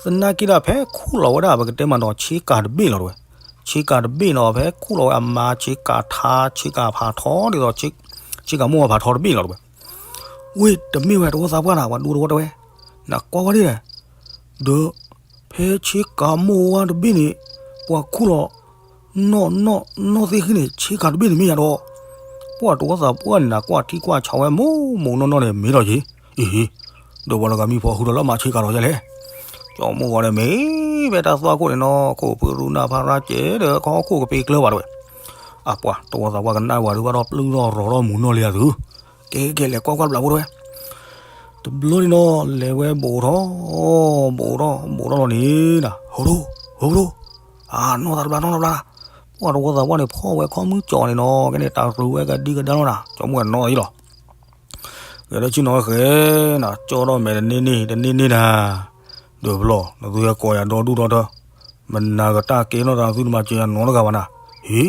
သနာ်က့ဒၣ်ဖဲခူၣ်လီၤဝဲဒၣ် ပကတဲမးနီၤ ဆ့ကၤတဘ့ၣ်လီၤ တဲဝဲ. ဆ့ကၤတဘ့ၣ်နီၤ ဖဲခူၣ်လီၤဝဲအမါ ဆ့ကၤထါ ဆ့ကၤဖးထီ ဒ်သိး ဆ့ကၤမိၢ်ဝဲဖးထီတဘ့ၣ်လီၤ တဲဝဲ. ဝ့ၢ် တမ့ၢ်ဝဲ တဝီသးပှၢ်နၤ ပှၤဒူတဝီတဲဝဲ, နကွၢ်ဝဲဒၣ် ဒီး ဖဲဆ့ကၤမိၢ်ဝဲတဘ့ၣ်န့ၣ် ပှၤခူၣ်လီၤ နီၢ်နီၢ်နီၢ်သ့ၣ်ဃံၣ်န့ၣ် ဆ့ကၤတဘ့ၣ်န့ၣ်မ့ၢ်ယၤဒီး, ပှၤတဝီသးပှၢ်န့ၣ် နကွၢ်ထံကွၢ်ဆးဝဲမိၢ်မိၢ်နီၢ်နီၢ်န့ၣ် မ့ၢ်လီၤက့ၤ, အ့ဟ့, ဒီးပှၤတဂၤမံဖီၣ်ဟုဒီးလၢအမါဆ့ကၤလီၤယဲလဲၣ်. ကၠီၤမုၢ်ဂီၤန့ၣ်မ့ၢ် ဖဲတၢ်သွၣ်ခိၣ်န့ၣ်နီၤ ခိၣ်ဖုရူနၢ်ဖးရၣ်ကဲဒီး ကီၢ်ခိၣ်ကပ့ၤကျၢၤဘၣ်တဲဝဲ. အပှၤတဝီသးပှၢ်ကနၣ်ဝဲဒုးဘၣ်ဒီးပျုၢ်ထီၣ်ရီၤထီၣ်မုာ်နီၢ်လံအသု, ကဲကဲလဲၤကွၢ်ကွၢ်တဘျီဖိတဲဝဲ တဘျီန့ၣ်နီၤ လဲၤဝဲဘူးထီၣ်, ဘူးထီၣ် ဘူးထီၣ်လီၤန့ၣ်နၤ ဟိဒိၣ်, ဟိဒိၣ်, အနီၢ်သးတဘျါ နီၢ်သးတဘျါ, ပှၤတဝီသးပှၢ်န့ၣ် ဖီၣ်ဝဲခီၣ်မုၢ်ကၠီၤန့ၣ်နီၤ ကဲန့ၣ် တၢ်ရူးဝဲကဒံကဒါလီၤနၤ ကၠီၤမုၢ်ဂီၤနီၢ်အံၤလီၤ. ဂဲၤထီၣ်ဆ့ၣ်နီၤဃဲၤနၤ ကၠီၣ်ထီၣ်မဲာ်တန့ၢ်န့ၢ် တန့ၢ်န့ၢ်နၤ, ဒီးဘျီ နသုဟဲကိးယၤဒီဒူၣ်ဒီထၢ, မနၤကတၢ်ကဲထီၣ်တၢ်သုတမၤစၢၤယၤနီတဂၤဘၣ်နၤ, ဟ့,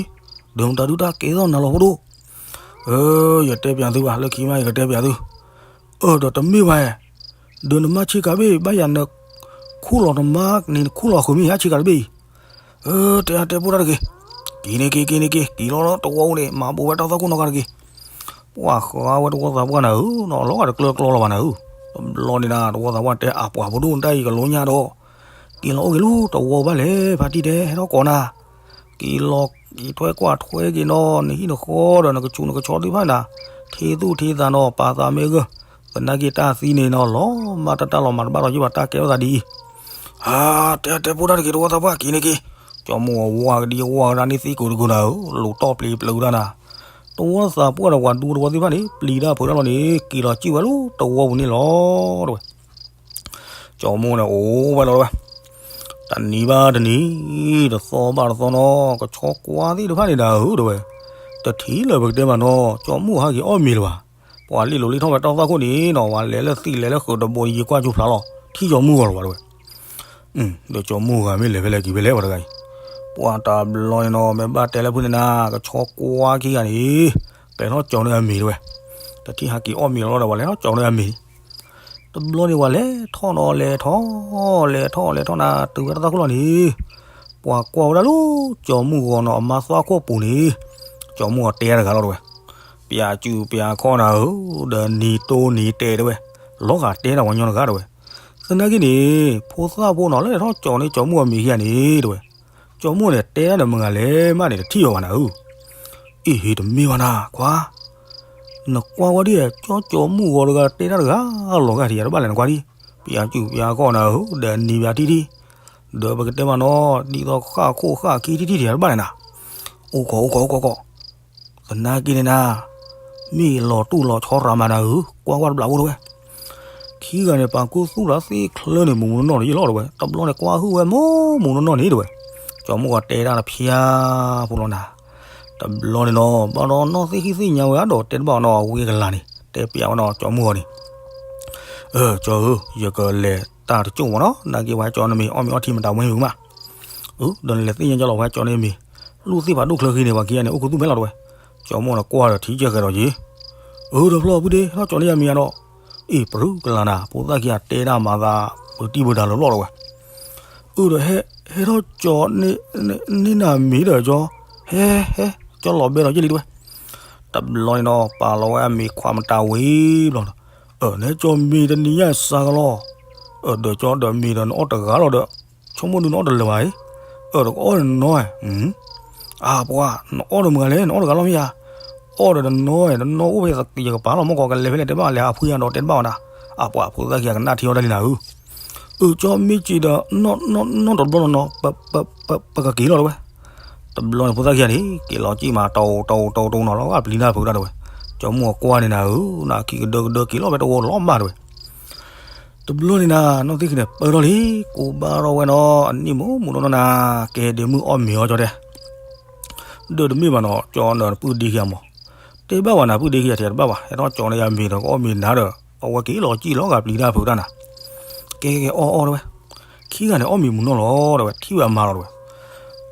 ဒီးမတၤဒုးတၢ်ကဲထီၣ်နၤလီၤဖိဒိၣ် ဧၢ, ယတဲပၠးသုဘၣ် လၢခံမး ယကတဲပၠးသု, အၢ ဒီးတမ့ၢ်ဘၣ်, ဒီးနမါဆ့ကၤဘ့ၣ် ဘၣ်ယၤနခူၣ်လီၤနမါန့ၣ် နခူၣ်လီၤဃုာ်မ့ၢ်ဧါ ဆ့ကၤတဘ့ၣ်အံၤ, အၢ တဲအါတဲပိၢ်တၢ်တဂ့ၤ, က့ၤန့ၣ်က့ၤ က့ၤန့ၣ်က့ၤ က့ၤလီၤလီၤတဝီပူၤန့ၣ် မၤဘူးဝဲတၢ်သွၣ်ခိၣ်နီတဂၤတဂ့ၤ, ပှၤဃါဝဲတဝီသးပှၢ်နၤဧၢ, နီၢ်လီၤဂာ်တကျၢၤကျီလီၤဘၣ်နၤဧၢ, တဘျီန့ၣ်နၤ တဝီသးပှၢ်တဲအပှၤဖိဒိၣ် နတၢ်အံၤကလိညါဒီး, က့ၤလီၤအိၣ်က့ၤလီၤတဝီဘၣ်လဲၣ် ဖါတံၢ်တဲ ဟဲထီၣ်ကိးနၤ က့ၤလီၤက့ၤထွဲကွၢ်ထွဲက့ၤနီၤ နဟံၣ်နဃီဒီး နကဆူးနကဆါသ့ၣ်တဖၣ်နၤ, ထံသူၣ်ထံသးနီၤ ပာ်သးမ့ၢ်ဂၢၢ်, သနာ်က့တၢ်သံန့ၣ်နီၤ လီၤမၢ်တၢ်တၢ်လီၤမၤတဘၣ်ဒီး ယဘၣ်တၢ်ကဲထီၣ်သးဒ်အံၤ, ဟါ, တဲတဲပိၢ်တၢ်တဂ့ၤ တဝီသးပှၢ် က့ၤန့ၣ်က့ၤ, ကၠီမုၢ်ဝါကဒံဝါကဒါန့ၣ်သံကိးတကိးနၤဧၢ, လူၤတီၢ်ပျံၤပျုးတၢ်နၤ, တ တဝီသးပှၢ်ဒီးပှၤဒူဖိတဝီသ့ၣ်တဖၣ်န့ၣ် ပျံၤတၢ်ဖုးတၢ်လီၤန့ၣ် က့ၤလီၤစံၣ်ဝဲလၢတဝီပူၤန့ၣ်လီၤ တဲဝဲ. ကၠီမူၢ်န့ၣ်အိၣ်ဝဲလီၤတဲဝဲ, တနံၤဘၣ်တနံၤ, တသီဘၣ်တသီနီၤ, ကဆီကွၢ်သ့ၣ်တဖၣ်န့ၣ်ဒၣ်ဧၢ တဲဝဲ, တထံၣ်လၢၤပကတဲမးနီၤ, ကၠီမူၢ်ဟးက့ၤအီၣ်မ့ၤလၢၤဘၣ်. ပှၤလ့ၣ်လိၤလ့ၣ်ထီၣ်ဝဲတၢ်သွၣ်ခိၣ်န့ၣ်နီၤ, ပှၤလဲၤလၢသံးလဲၤလၢဃုာ်တဘိန့ၣ် ယကွၢ်ကၠိဖျါလီၤ, ထံၣ်ကၠီမူၢ်ဂီၤလၢၤဘၣ်တဲဝဲ. ဒီးကၠီမူၢ်ဂၤမ့ၢ်လဲၤဖဲလဲၣ်က့ၤဖဲလဲၣ်ပှၤတဂၤအံၤ, ပှၤတဘျီန့ၣ်နီၤ မ့ၢ်ဘၣ်တဲလၢဖုန့ၣ်နၤ, ကဆီကွၢ်ခံဂၤန့ၣ် ကဲထီၣ်ကၠီန့ၢ်အမ့ၤတဲဝဲ. တထံၣ်ဟးက့ၤအီၣ်မ့ၤလီၤဒီး ပှၤလဲၤထီၣ်ကၠီန့ၢ်အမ့ၤ တဘျီန့ၣ်ပှၤလဲၤထီၣ်နီၤ လဲၤထီၣ်, လဲၤထီၣ်လဲၤထီၣ်နၤ တုၤဝဲတၢ်သွၣ်ခိၣ်လီၤန့ၣ်, ပှၤကွၢ်ဝဲဒၣ်လၢ ကၠီမူၢ်ဂီၤနီၤ အမါသွၣ်ခိၣ်ပူၤန့ၣ်, ကၠီမူၢ်ဂီၤတဲတဂၤလီၤတဲဝဲ, ပျးကုပျးခီၣ်နၤဧၢ, ဒီးနံၤတိနံၤတဲတဲဝဲ, လီၤဂာ်တဲတၢ်ပှၤညီတဂၤတဲဝဲ. သနာ်က့န့ၣ် ဖိသၣ်ဖိနီၤ လၢလဲၤထီၣ်ကၠီန့ၢ်ကၠီမူၢ်အမ့ၤခံဂၤန့ၣ်တဲဝဲ, ကၠီမူၢ်န့ၣ် တဲတၢ်ဒီးမုၢ်ဂၤလဲၣ်မးန့ၣ် တထံၣ်အီၤဘၣ်နၤဧၢ. အ့ၣ်ဟ့ တမ့ၢ်ဘၣ်နၤ ခွါ, နကွၢ်ဝဲဒ် ကၠီကၠီမူၢ်ဂီၤတဂၤတဲတၢ်တဂၤ လီၤဂာ်ထံၣ်ယၤတဘၣ်လဲၣ်နကွၢ်ဒံ, ပျးကုပျးခီၣ်နၤဧၢ, ဒီးနံၤပျးထံထံ, ဒီးပကတဲမးနီၤ ဒ်သိးဃၣ်ခိၣ်ဃၣ်ခံထံထံထံၣ်ယၤတဘၣ်လဲၣ်နၤ. အိၣ်ခိးအိၣ်ခိးအိၣ်ခိးခိး သနာ်က့န့ၣ်နၤ, မ့ၢ်လီၤတူၢ်လီၤဆီရၤမးနၤဧၢ, ကွၢ်ကွၢ်တဘျီဖိတဲဝဲ. ခံဂၤန့ၣ် ပာ်ခူသူၣ်လၢသ့ၣ်ချၢန့ၣ် မူးမူးနီၢ်နီၢ်တယံာ်လီၤတဲဝဲ, တဘျီန့ၣ်ကွၢ်ဟုၣ်ဝဲမူးမူးနီၢ်နီၢ်န့ၣ်တဲဝဲ. ကၠီမူၢ်ဂီၤတဲတၢ်တဖၠါဖိလီၤနၤ. တဘျီန့ၣ်နီၤ ဘၣ်ဒီးနီၢ်သ့ၣ်ဃံၣ်သ့ၣ်ညါဝဲဒီးတဲတဘၣ်အီၤနီၤ အဝံအကလၤန့ၣ် တဲပျးဝဲနီၤ ကၠီမူၢ်ဂီၤန့ၣ် အၢ ကၠီဧၢ, ယကလဲၤတၢ်တကၠိၢ်မးနီၤ, နာ်က့ပှၤဟဲကၠီန့ၢ်မ့ၤ အီၣ်မ့ၤအီထံမတၤဝဲမ့ၢ်မး. အၢ ဒီးနလဲၤသ့ၣ်ညါကၠီလီၤ ပှၤဟဲကၠီန့ၢ်မ့ၤ, လူၢ်သ့ၣ်ဖးဒိၣ်ချၢဃံန့ၣ် ပှၤခံဂၤန့ၣ် အိၣ်ခူသူၣ်မဲလီၤတဲဝဲ. ကၠီမူၢ်ဂီၤကွၢ်ဒီးထံကဲဃဲၤဒီးက့ၤ, အၢ ဒီးဖျီၣ်ဖုဒ့ ဟဲထီၣ်ကၠီန့ၢ်ယၤမ့ၤယၤဒီး, အ့ၣ် ပရုကလၤနၤ ဖိသၣ်ခံဂၤတဲတၢ်မၤသး ပတံၢ်ပဒါလၢလီၢ်တဲဝဲ. အၢ ဒီးဟဲ ဟဲထီၣ်ကၠီန့ၢ်နၤမ့ၤဒီးကၠီ, ဟဲ ဟဲ ကၠီလီၤဘဲဒီးယ့ၢ်လံတဲဝဲ. တဘျီန့ၣ်နီၤ ပာ်လီၤဝဲအမ့ၤခွးမတၤဝံၤဘျီဒီး, အၢ နဟဲကၠီမ့ၤတနံၤညါစှၤကလီၤ, အၢ ဒီးကၠီဒီးမ့ၤဒီးနအီၣ်တဂၤလီၤဒီး, ဆိကမိၣ်ဒုးနအီၣ်တလၢာ်ဘၣ်အံၤ, အၢ တကအီၣ်ဒီးနနီၤ, အါပှၤ နအီၣ်ဒီးမုၢ်ဂၤလဲၣ် နအီၣ်တဂၤလီၤမ့ၢ်ယါ, အီၣ်ဒီးတနီၤ တနီၤအိၣ်ဖဲယကပၤလီၤ မ့ၢ်ကီးကလဲၤဖဲလဲၣ်တဲဘၣ်လဲၤဟးဖှံယၤဒီးတဲတဘၣ်ဝဲဒၣ်, အါပှၤဖိသၣ်ခံဂၤကနၣ်ထံအီၣ်တၢ်လံနၤဧၢ, အၢ ကၠီမ့ၢ်က့ၤဒီး နီၢ်နီၢ်နီၢ်တဘျီနီၤနီၤ ပကက့ၤလီၤတဲဝဲ. တဘျီန့ၣ်ဖိသၣ်ခံဂၤန့ၣ် က့ၤလီၤက့ၤမးတအိၣ်တအိၣ်တအိၣ်တအိၣ်နီၤလီၤဂာ်ပျံၤတၢ်ဖုးတၢ်တဲဝဲ, ကၠီမူၢ်ဂီၤကွၢ်န့ၣ်နၤဧၢ, နခံကဒၢကဒၢက့ၤလီၤဖဲတဝီလီၤမးတဲဝဲ. တဘျီန့ၣ်နၤ နီၢ်သ့ၣ်ခံန့ၣ် ပၢထီၣ်လံ, ကိးဘၣ်ထီၣ်ဝဲနီၤ အနံၣ်မူးမူးနီၢ်နီၢ်နၤ, ကဲဒ့မုၣ်အီၣ်မ့ၤအီၣ်ကၠီတဲ, ဒီးတမ့ၢ်ဘၣ်နီၤ ကၠီနပုၢ်ဒ့ခံဂၤမး, တဲဘၣ်ဝဲနပုၢ်ဒ့ခံဂၤထံးတဘၣ်ဘၣ် ဟဲထီၣ်ကၠီန့ၢ်ယၤမ့ၤဒီးကအီၣ်မ့ၤနၤဒီး အဝဲက့ၤလီၤက့ၤလီၤဂာ်ပျံၤတၢ်ဖုးတၢ်နၤ, ကဲကဲကဲအီၣ်အီၣ်တဲဝဲ. ခံဂၤန့ၣ်အီၣ်မ့ၤမူးနီၢ်လီၤတဲဝဲ ထံၣ်ဝဲအမါလီၤတဲဝဲ.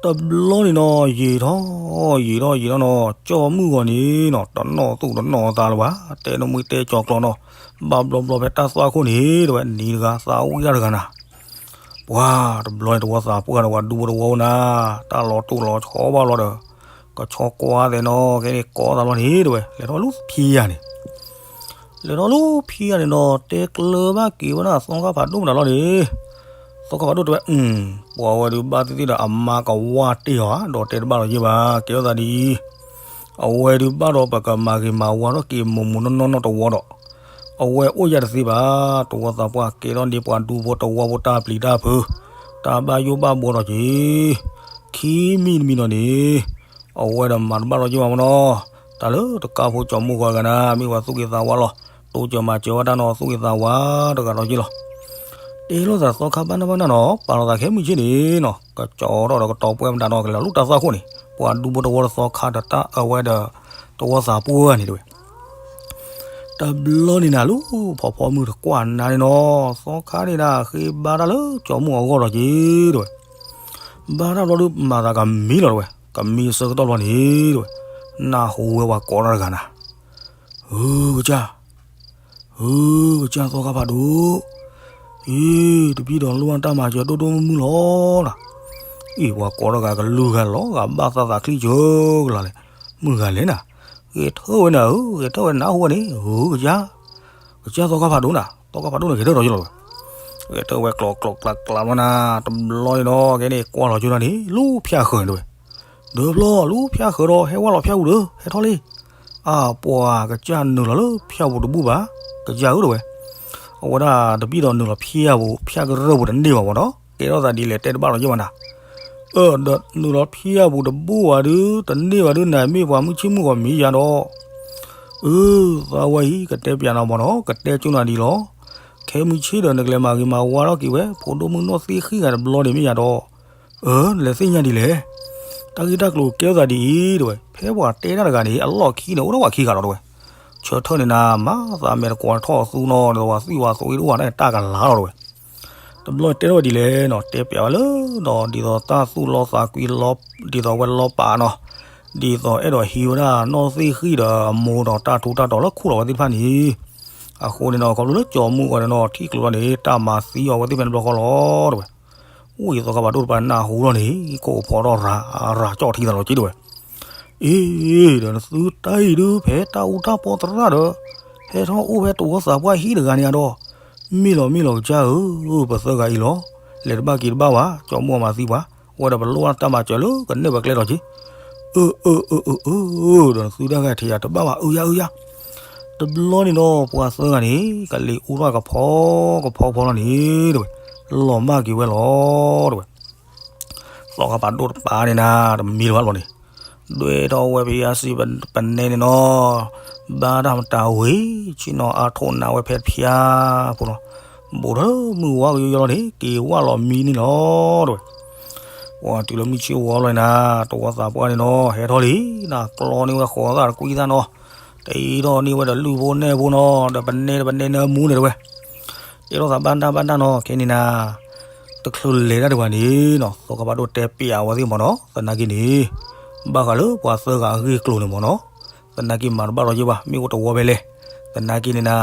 တဘျီန့ၣ်နီၤ ယံာ်ထီၣ် ယံာ်ထီၣ်ယံာ်ထီၣ်နီၤ ကၠီမုၢ်ဂီၤန့ၣ်နီၤ တနီၣ်သူၣ်တနီၣ်သးလၢၤဘၣ် တဲနမှံတဲကၠီကျီနီၤ, ဘၣ်ဘျီဘျီဖဲတၢ်သွၣ်ခိၣ်န့ၣ်တဲဝဲ နံၤတဂၤသးဝံၣ်တၢ်တဂၤနၤ ပှၤတဘျီန့ၣ်တဝီသးပှၢ်ဒီးပှၤဒူဖိတဝီနၤ, တၢ်လီၤတိၢ်လီၤဆီဘၣ်လီၤဒီး ကဆီကွၢ်သဲးနီၤ ကဲန့ၣ်ကိးသးလီၤန့ၣ်တဲဝဲ လဲၤထီၣ်လၢဖံယၤန့ၣ် လဲၤထီၣ်လၢဖံယၤန့ၣ်နီၤ တဲကျၢၤဘၣ်က့ၤဝဲဒၣ်သီခါဖးဒိၣ်မတၤလီၤန့ၣ်, သီခါဖးဒိၣ်တဲဝဲ ပှၤဝဲဒုးဘၣ်သ့ၣ်သ့ၣ်ဒီးအမါကဝၢ်တ့ၢ်အီၤဧါ ဒီးတဲတဘၣ်လီၤယ့ၢ်ဘၣ် ကဲထီၣ်သးဒ်အံၤ, အဝဲဒုးဘၣ်ဒီးပကမၤဂ့ၤမၤဝါထီၣ်က့ၤမူးမူးနီၢ်နီၢ်နီၢ်တဝီဒီး, အဝဲအိၣ်ယၤတသ့ဘၣ် တဝီသးပှၢ်ကဲထီၣ်ဒ်ပှၤဒူဖိတဝီဖိတၢ်ပျံၤတၢ်ဖုး, တၢ်ဘၣ်ယိၣ်ဘၣ်ဘှီထီၣ်က့ၤ, ခံမံၤတမံၤနီၤန့ၣ် အဝဲဒီးမၤတဘၣ်လီၤယ့ၢ်ဘၣ်မနီၤ, တၢ်လၢတကါဖိကၠီမူၢ်ဂီၤတဂၤနၤ မ့ၢ်ပှၤသူၣ်က့ၤသးဝါလီၤ, တိစၢၤမၤစၢၤဝဲတၢ်နီၤ သူၣ်က့ၤသးဝါတဂၤလီၤယ့ၢ်လီၤ. တဲလိာ်သးသီခါဘၣ်နၢ်ဘၣ်နၢ်နီၤ ပာ်လီၤသးခဲမုၢ်ဆ့ၣ်န့ၣ်နီၤ ကကၠီထီၣ်ဒီးကတီၤပှဲၢ်မတၤနီၤ ကလဲၤလီၤလူၢ်တၢ်သွၣ်ခိၣ်န့ၣ် ပှၤဒူဖိတဝီဒီးသီခါဒီးတၢ်အဝဲဒီး တဝီသးပှၢ်န့ၣ်တဲဝဲ တဘျီန့ၣ်နၤ လူၤဖီဖီမုၢ်တကွၢ်နၤန့ၣ်နီၤ သီခါန့ၣ်နၤ ဃ့ဘါတၢ်လၢကၠီမူၢ်အဂီၢ်ဒီးက့ၤတဲဝဲ, ဘါတၢ်ဘျီဒုးမၤသးကမံလီၤတဲဝဲ, ကမံအဆၢကတီၢ်ဘျီန့ၣ်တဲဝဲ, နၢ်ဟူဝဲပှၤကိးတၢ်တဂၤနၤ, ဧၢ ကစၢ် ဧၢ ကစၢ်သီခါဖးဒိၣ်, အံၤ တပံၤဒီးလိၣ်တၢ်မၤစၢၤဒိၣ်ဒိၣ်မုၢ်မုၢ်လီၤနၤ, အံၤ ပှၤကိးတၢ်တဂၤကလုၢ်ဂၤလီၤဂာ်ဘၣ်သးသးချံကၢကလၤလဲၣ်, မုၢ်ဂၤလဲၣ်နၤ, ဂဲၤထၢၣ်ဝဲနၤဧၢ ဂဲၤထၢၣ်ဝဲနၢ်ဟူဝဲန့ၣ် ဧၢ ကစၢ် ကစၢ်သီခါဖးဒိၣ်နၤ သီခါဖးဒိၣ်န့ၣ်ဂဲၤထၢၣ်ဒီးယလီၤဝဲ, ဂဲၤထၢၣ်ဝဲကျိးကျိးကျးကျးလီၤနၤ တဘျီန့ၣ်ဒီး ကဲန့ၣ်ကွၢ်လီၤကၠိတၢ်န့ၣ် လူၤဖၠၣ်ဃၢၤန့ၣ်တဲဝဲ, ဒီးဖျီလူၤဖၠၣ်ဃၢၤဒီး ဟဲဝဲလီၤဖၠၣ်ပူၤဒီး ဟဲထီၣ်လံ, အါပှၤကစၢ်နုာ်လီၤလၢဖၠၣ်ပူၤတဘူၣ်ဘၣ်, ကစၢ်ဧၢတဲဝဲ, အဝဲဒၣ်တပံၤဒီးနုာ်လီၤဖၠၣ်ပူၤ ဖၠၣ်ကရၢၢ်ပူၤတန့ၢ်ဘၣ်ဝဲဒီး ကဲထီၣ်သးဒ်လဲၣ်တဲတဘၣ်လီၤယ့ၢ်ဘၣ်နၤ, အၢ ဒီးနုာ်လီၤဖံးအပူၤတဘူၣ်ဘၣ်ဒုး တန့ၢ်ဘၣ်ဒုး နမ့ၢ်ပှၤမုၢ်ဆ့ၣ်မုၢ်ဂီၤမ့ၢ်ယၤဒီး, အၢ သးဝဲအံၤ ကတဲပျးနၤမ့ၢ်နီၤ ကတဲကၠိနၤဒ်လီၤ. ခဲမုၢ်ဆ့ၣ်ဒီး နကလဲၤမၤဂ့ၤမၤဝါထီၣ်က့ၤဝဲ ဖိဒိၣ်မုၣ်နီၢ်သ့ၣ်ဃံၣ်ဂၤတဘျီန့ၣ်မ့ၢ်ယၤဒီး, အၢ နလဲၤသ့ၣ်ညါဒ်လဲၣ်. တၢ်ဂ့ၢ်တၢ်ကျိၤကဲထီၣ်သးဒ်အံၤ တဲဝဲ, ဖဲပှၤတဲတၢ်တဂၤန့ၣ် အလီၢ်ခံန့ၣ် အိၣ်ဒီးပှၤခံဂၤလီၤတဲဝဲ. ဆၢထၢၣ်န့ၣ်နၤ မၤသးမဲာ်တကွီၤထီၣ်သူနီၤ ဒီးပှၤသွံၣ်ဝၤသွံၣ်တအိၣ်ဘၣ်န့ၣ် တၢ်ကလၤလီၤတဲဝဲ. တဘျီတဲထီၣ်ဝဲဒ်လဲၣ်နီၤ တဲပျးဝဲလၢဒီး ဒ်သိးတၢ်သူၣ်လီသးကွံလီ ဒ်သိးဝဲလီပာ်နီၤ, ဒ်သိးအဲၣ်ဒိးဟံးဝဲဒၣ်နီၢ်သ့ၣ်ဃံၣ်ဒီးအမိၢ်ဒီးတၢ်ထူးတၢ်တီၤလၢခူၣ်လီၤဝဲသ့ၣ်တဖၣ်န့ၣ်, အဃိန့ၣ်နီၤ ခီဖျိလၢကၠီၤမုၢ်ဂီၤန့ၣ်နီၤ ထံၣ်ကျိၤလီၤန့ၣ် တၢ်မၤသံအီၤဝဲသ့ၣ်ဖဲန့ၣ်တဘျီဃီလီၤတဲဝဲ. ဝံသီခါပၤဒိၣ်တပၤနၢ်ဟူလီၤန့ၣ် ကိးဖီထီၣ်ရၤ ရၤကၠီၣ်ထံသးလီၤက့တဲဝဲ. အ့ ဒီးနသုတၢ်အံၤဒုး ဖဲတၢ်အူတၢ်ပီသရၣ်ဒီး ဟဲထီၣ်အိၣ်ဖဲတဝီသးပှၢ်ဟံၣ်တဂၤန့ၣ်ဒီး, မ့ၢ်လီၤမ့ၢ်လီၤကစၢ်ဧၢ, ပသၢဂၤအံၤလီၤ. လဲၤတဘၣ်က့ၤတဘၣ်ဘၣ် ကၠီၤမုၢ်အီၤမၤသံပှၤ, ဝဲဒီးပလိၣ်ဘၣ်တၢ်မၤစၢၤလၢကန့ၢ်ပကျဲလီၤက့. အၢ အၢ အၢ အၢ အၢ ဒီးနသုတၢ်ဂၤထံးယၤတဘၣ်ဘၣ် အုယါ အုယါ. တဘျီန့ၣ်ဒီး ပှၤသၢဂၤန့ၣ် ကလံၤအူထီၣ်ကဖီကဖီကဖီလီၤန့ၣ်တဲဝဲ, လီၤမၢ်က့ၤဝဲလီၤတဲဝဲ. သီခါပၤဒိၣ်တပၤန့ၣ်နၤ တမံၤလၢၤဘၣ်လီၤန့ၣ်, ဒွဲၣ်ထီၣ်ဝဲဖဲယါစံပနဲန့ၣ်နီၤ, ဘါတၢ်မတၤဝံၤ ဆ့ၣ်နီၤအါထိးနးဝဲဖဲဖၠါဖိလီၤ. ဘူးထီၣ်မုၢ်ဝါကယိယီလီၤန့ၣ် က့ၤဝၢ်လီၤမံန့ၣ်လီၤတဲဝဲ. ပှၤတုၤလၢမုၢ်ဆ့ၣ်ဝါလီၤနၤ, တဝီသးပှၢ်န့ၣ်နီၤ ဟဲထီၣ်လံ, နၤကျီန့ၢ်ဝဲဃိးသၣ်တကွံသၣ်နီၤ, တအံၤထီၣ်န့ၢ်ဝဲဒီးလုၢ်ဖိနဲၣ်ဖိနီၤ, ဒီးပနဲတပနဲနၢမူန့ၣ်တဲဝဲ. တဲထီၣ်သးဘၣ်တၢ်ဘၣ်တၢ်နီၤ ခဲန့ၣ်နၤ, တချုးလဲၤတၢ်ဒံးဘၣ်န့ၣ်နီၤ သီခါပၤဒိၣ်တဲပျးဝဲသ့ၣ်မ့ၢ်နီၤ, သနာ်က့န့ၣ် ဘၣ်ဃးလၢပှၤသၢဂၤအဂ့ၢ်ကျိၤန့ၣ်မ့ၢ်နီၤ, သနာ်က့မၤတဘၣ်ဒီးယဲဘၣ် မ့ၢ်အိၣ်တဝီဖဲလဲၣ်, သနာ်က့န့ၣ်နၤ,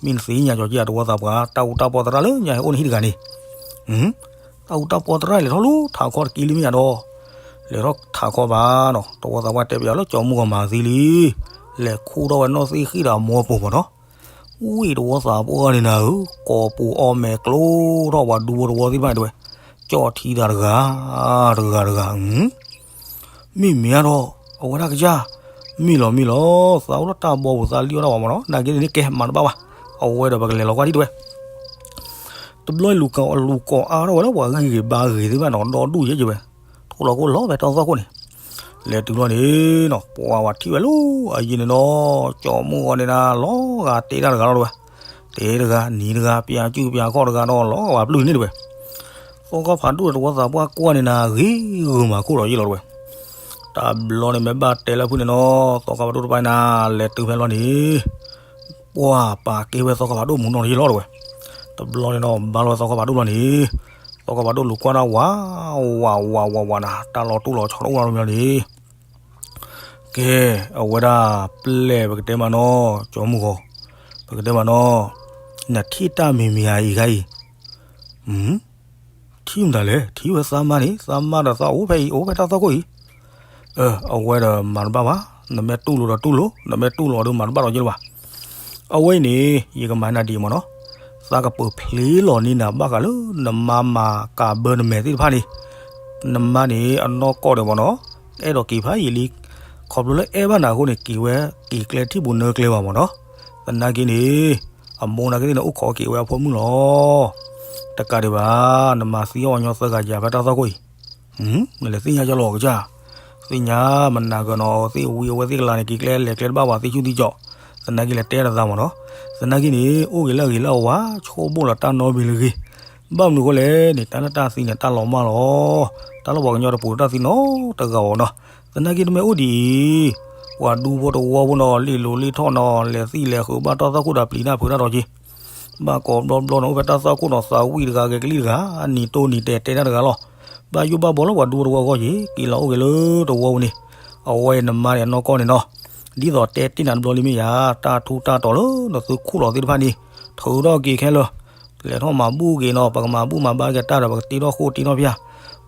မ့ၢ်နသ့ၣ်ညါကီးက့ၤတဝီသးပှၢ် တၢ်အူတၢ်ပီသရၣ်လၢညါဟဲအိၣ်နဟံၣ်တဂၤန့ၣ် တၢ်အူတၢ်ပီသရၣ်လဲၤထီၣ်လၢထးခီတက့ၢ်လံမ့ၢ်ယါဒီး, လဲၤထီၣ်ထးခီဘၣ်နီၤ တဝီသးပှၢ်တဲပျးလၢကၠီၤမုၢ်ဂီၤမၤသံလံ, လဲၤခူၣ်ထီၣ်ဝဲနီၢ်သ့ၣ်ဃံၣ်ဒီးအမိၢ်အပၢ်မ့ၢ်နီၤ, ဝံတဝီသးပှၢ်န့ၣ်နၤဧၢ, ကိးပူၤအီၣ်မဲာ်ကျိထီၣ်ပှၤဒူဖိတဝီသ့ၣ်တဖၣ်တဲဝဲ, ကၠီၣ်ထံသးတဂၤ, တဂၤတဂၤ မ့ၢ်မ့ၢ်ဒီး အဝဲဒၣ်ကစၢ်, မ့ၢ်လီၤမ့ၢ်လီၤ, သးအိၣ်လၢတၢ်ဘီပူၤသးလံအီၣ်တၢ်ဝဲမ့ၢ်နီၤ, နာ်က့န့ၣ်ကဲမၤတဘၣ်ဘၣ်, အဝဲဒီးပကလဲၤလီၤကွၢ်ဒံးတဲဝဲ. တဘျီလူၤကိးအါထီၣ်ဝဲလၢပှၤဂံၢ်ဂ့ၤဘါဂ့ၤသ့ၣ်တဖၣ်နီၤ ဒီဒူၣ်ယဲၢ်ယဲၢ်ဝဲ, ထိၣ်လီၤခိၣ်လီၤဖဲတၢ်သီၣ်ခိၣ်န့ၣ်, လဲၤတုၤလီၤန့ၣ်နီၤ ပှၤဝဲထံၣ်ဝဲလၢအယံၤန့ၣ်နီၤ, ကၠီၤမုၢ်ဂီၤန့ၣ်နၤ လီၤဂာ်တဲတၢ်တဂၤလီၤတဲဝဲ, တဲတဂၤ နံၤတဂၤ ပျးစုၣ်ပျးခီၣ်တဂၤဒီး လီၤဂာ်ပျုၢ်န့ၣ်တဲဝဲ. သီခါဖးဒိၣ်တဝီသးပှၢ်ကွၢ်န့ၣ်နၤ ဂ့ၤဂုာ်မၤခိၣ်ဒီးယ့ၣ်လီၤတဲဝဲ. တဘျီန့ၣ်မ့ၢ်ဘၣ်တဲလၢဖုၣ်န့ၣ်နီၤ သီခါဖးဒိၣ်တပၤန့ၣ်နၤ လဲၤတုၤဖဲလီၤန့ၣ်, ပှၤပာ်ကဲဝဲသီခါဖးဒိၣ်မူနီၢ်တယ့ၣ်လီၤတဲဝဲ. တဘျီန့ၣ်နီၤ ဘၣ်လီၤဝဲသီခါဖးဒိၣ်လီၤန့ၣ်, သီခါဖးဒိၣ်လူၤကွၢ်ဒၣ်ဝး, ဝးဝးဝးဝးနၤ တၢ်လီၤတူၢ်လီၤဆီတအိၣ်လီၤတမံၤလီၤန့ၣ် ကဲ, အဝဲဒၣ်ပျဲၢ်ပကတဲမးနီၤ ကၠီၤမုၢ်ဂီၤ, ပကတဲမးနီၤ, နထံၣ်တၢ်မံၤမံၤဧါအံၤခါအံၤ, ထံၣ်မတၤလဲၣ် ထံၣ်ဝဲသးမါန့ၣ် သးမါဒီးသးအိၣ်ဖဲအံၤ အိၣ်ဖဲတၢ်သီၣ်ခိၣ်အံၤ, အဝဲဒီးမၤတဘၣ်ဘၣ်, နမ့ၢ်တူၢ်လိာ်ဒီးတူၢ်လိာ် နမ့ၢ်တူၢ်လိာ်ဒီးမၤတဘၣ်ဒီးယ့ၢ်လၢၤဘၣ်. အဝဲအံၤန့ၣ် ယကမၤနၤဒ်အံၤမးနီၤ, သးကပၢၤဖျ့လီၤန့ၢ်နၤဘၣ်ဃးလၢ နမါမၤကးဘၢနမဲာ်သ့ၣ်တဖၣ်န့ၣ်, နမါန့ၣ် အနီၢ်ကီၢ်ဒီးမးနီၤ, အဲၣ်ဒိးက့ၤဖးယံာ်လံ, ခီဖျိလၢအဲၣ်ဘၣ်နၤအဃိန့ၣ် က့ၤဝဲက့ၤကျဲထံၣ်ပူၤနၢကျဲဘၣ်မးနီၤ, သနာ်က့န့ၣ် အမိၢ်နာ်က့သ့ၣ်န့ၣ် အိၣ်ခိးက့ၤဝဲအဖိမုၣ်လီၤ. တကးဒံးဘၣ်, နမၤသံအီၣ်ညီသၢဂၤယၤဖဲတၢ်သီၣ်ခိၣ်အံၤ, နလဲၤသ့ၣ်ညါကၠီလီၤကစၢ်, သ့ၣ်ညါမနၤဂၤနီၤ သ့ၣ်ဝံၤအဝဲသ့ၣ်ကလၤန့ၣ် က့ၤကျဲလဲၤကျဲတဘၣ်ဘၣ် သ့ၣ်ဆူၣ်သ့ၣ်ကၠီ, သနာ်က့လဲၤတဲတသးမးနီၤ, သနာ်က့န့ၣ် အိၣ်ဂ့ၤလၢအဂ့ၤလၢအဝါ ဆိကမိၣ်လီၤတၢ်နီတမံၤလၢဂ့ၤ, ဘၣ်မနုၤအဃိလဲၣ်န့ၣ် တၢ်လၢတၢ်သံန့ၣ် တၢ်လီၤမၢ်လီၤ, တၢ်လၢပှၤကညီတပူၤတၢ်သံနီတဂၤအီၤနီၤ, သနာ်က့တမ့ၢ်အိၣ်ဒ်အံၤ ပှၤဒူဖိတဝီဖိနီၤ လ့ၣ်လိၤလ့ၣ်ထီၣ်နီၤ လဲၤသံၣ်လဲၤဃုာ်ဘၣ်တၢ်သီၣ်ခိၣ်ဒီးပျံၤတၢ်ဖုးတၢ်ဒီးက့ၤ, ဘၣ်ကိးဘျီဘျီနီၤ အိၣ်ဖဲတၢ်သီၣ်ခိၣ်နီၤ သးဝံၣ်တဂၤဂဲၤကလံၣ်တဂၤ နံၤတိၢ်နံၤတဲာ်တဲတၢ်တဂၤလီၤ, ဘၣ်ယိၣ်ဘၣ်ဘီလၢပှၤဒူဖိတဝီအဂီၢ်က့ၤ က့ၤလီၤအိၣ်က့ၤလၢတဝီပူၤန့ၣ်, အဝဲနမါန့ၣ်အနီၢ်ကီၢ်န့ၣ်နီၤ, ဒ်သိးတဲတ့ၢ်နၤတဘျီလံမ့ၢ်ယၤ တၢ်ထူးတၢ်တီၤလၢနသုခူၣ်လီၤသ့ၣ်တဖၣ်န့ၣ်, ထုးထီၣ်က့ၤခဲလၢာ် လဲၤထီၣ်မၤဘူၣ်က့ၤနီၤ ပကမၤဘူၣ်မၤဘါက့ၤတၢ်ဒီး ပကတ့ထီၣ်ဃိတ့ထီၣ်ဖၠၣ်,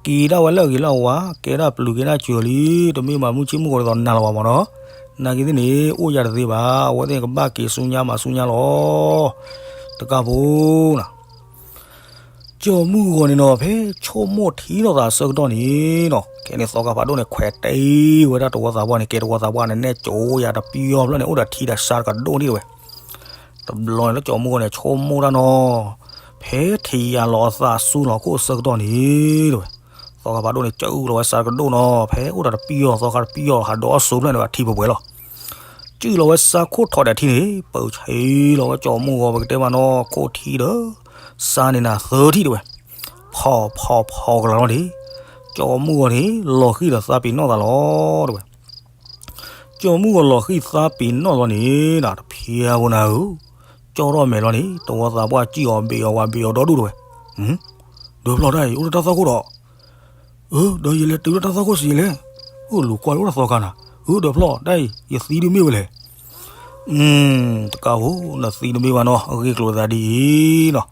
က့ၤဒၣ်ဝဲလၢအဂ့ၤလၢအဝါ ကဲဒၣ်ပျုၤက့ၤဒၣ်စၢၤလံ, တမ့ၢ်မၤမုၢ်ဆ့ၣ်မုၢ်ဂီၤဒ်သိးနၤလၢၤဘၣ်မးနီၤ, နာ်က့သ့ၣ်န့ၣ် အိၣ်ယၤတသ့ဘၣ်, အဝဲသ့ၣ်န့ၣ် ကဘၣ်က့ၤဆူညါမၤဆူညါလီၤ. တကးဖိနီၤ ကၠီၤမုၢ်ဂီၤန့ၣ်နီၤ ဖဲဆိကမိၣ်ထံၣ်လိာ်သးအဆၢကတီၢ်န့ၣ်နီၤ ခဲန့ၣ်သီခါဖးဒိၣ်န့ၣ် ခွဲးတ့ၢ်ဝဲဒၣ်တဝီသးပှၢ်န့ၣ် ကဲတဝီသးပှၢ်န့ၣ် နဲၣ်ကၠိယၤတပျီဖျၢၣ်န့ၣ် အိၣ်ဒီးထံဒီးဆါတကဒိၣ်န့ၣ်တဲဝဲ. တဘျီန့ၣ်လၢကၠီၤမုၢ်ဂီၤန့ၣ် ဆိကမိၣ်တၢ်နီၤ ဖဲထံၣ်ယၤလီၤအသးဆူလီၤခိၣ်အဆၢကတီၢ်န့ၣ်တဲဝဲ. သ သီခါဖးဒိၣ်န့ၣ် ကၢအုၣ်လီၤဝဲစးကဒိၣ်နီၤ, ဖဲအိၣ်တၢ်တပံၢ်အီၤ သီခါတပံၢ်အီၤ ဟးဒီးအီၣ်စိဖျၢၣ်န့ၣ် အထံပှဲၤပှဲၤလီၤ. ကၢအုၣ်လီၤဝဲစးခိၣ်ထီးဒီးအထံန့ၣ် ပၢဆံလီၤဝဲကၠီမုၢ်ဂီၤ ပကတဲမးနီၤ ခိၣ်ထံဒီး စးန့ၣ်နၤသၢထံတဲဝဲ, ဖီၣ်ဖီၣ်ဖီၣ်ကလၤလီၤန့ၣ်, ကၠီမုၢ်ဂီၤန့ၣ် လီၤဃံၤဒီးသးပ့ၤနီၣ်သးလီၤတဲဝဲ. ကၠီမုၢ်ဂီၤလီၤဃံၤသးပ့ၤနီၣ်လီၤန့ၣ် တဖျါဖိနၤဧၢ, ကၠီထီၣ်မဲာ်လီၤန့ၣ် တဝီသးပှၢ်စံၣ်အီၤဘ့ၣ်အီၤဝးဘ့ၣ်အီၤဒီဒူၣ်တဲဝဲ, ဒၢဖျီၣ်တၢ်အံၤ အိၣ်လၢတၢ်သွၣ်ခိၣ်ဒီး, အၢ ဒီးယလဲၤတုၤလၢတၢ်သွၣ်ခိၣ်စံးလဲၣ်, အိၣ်လူၤကွၢ်လၢအိၣ်တၢ်သီခါနၤ, အၢ ဒၢဖျီၣ်တၢ်အံၤ ယသံဒုးမ့ၢ်ဝဲလဲၣ် တကးဖိ နသံတမ့ၢ်ဘၣ်နီၤ အဂ့ၢ်ကျိၤသးဒ်အံၤနီၤ,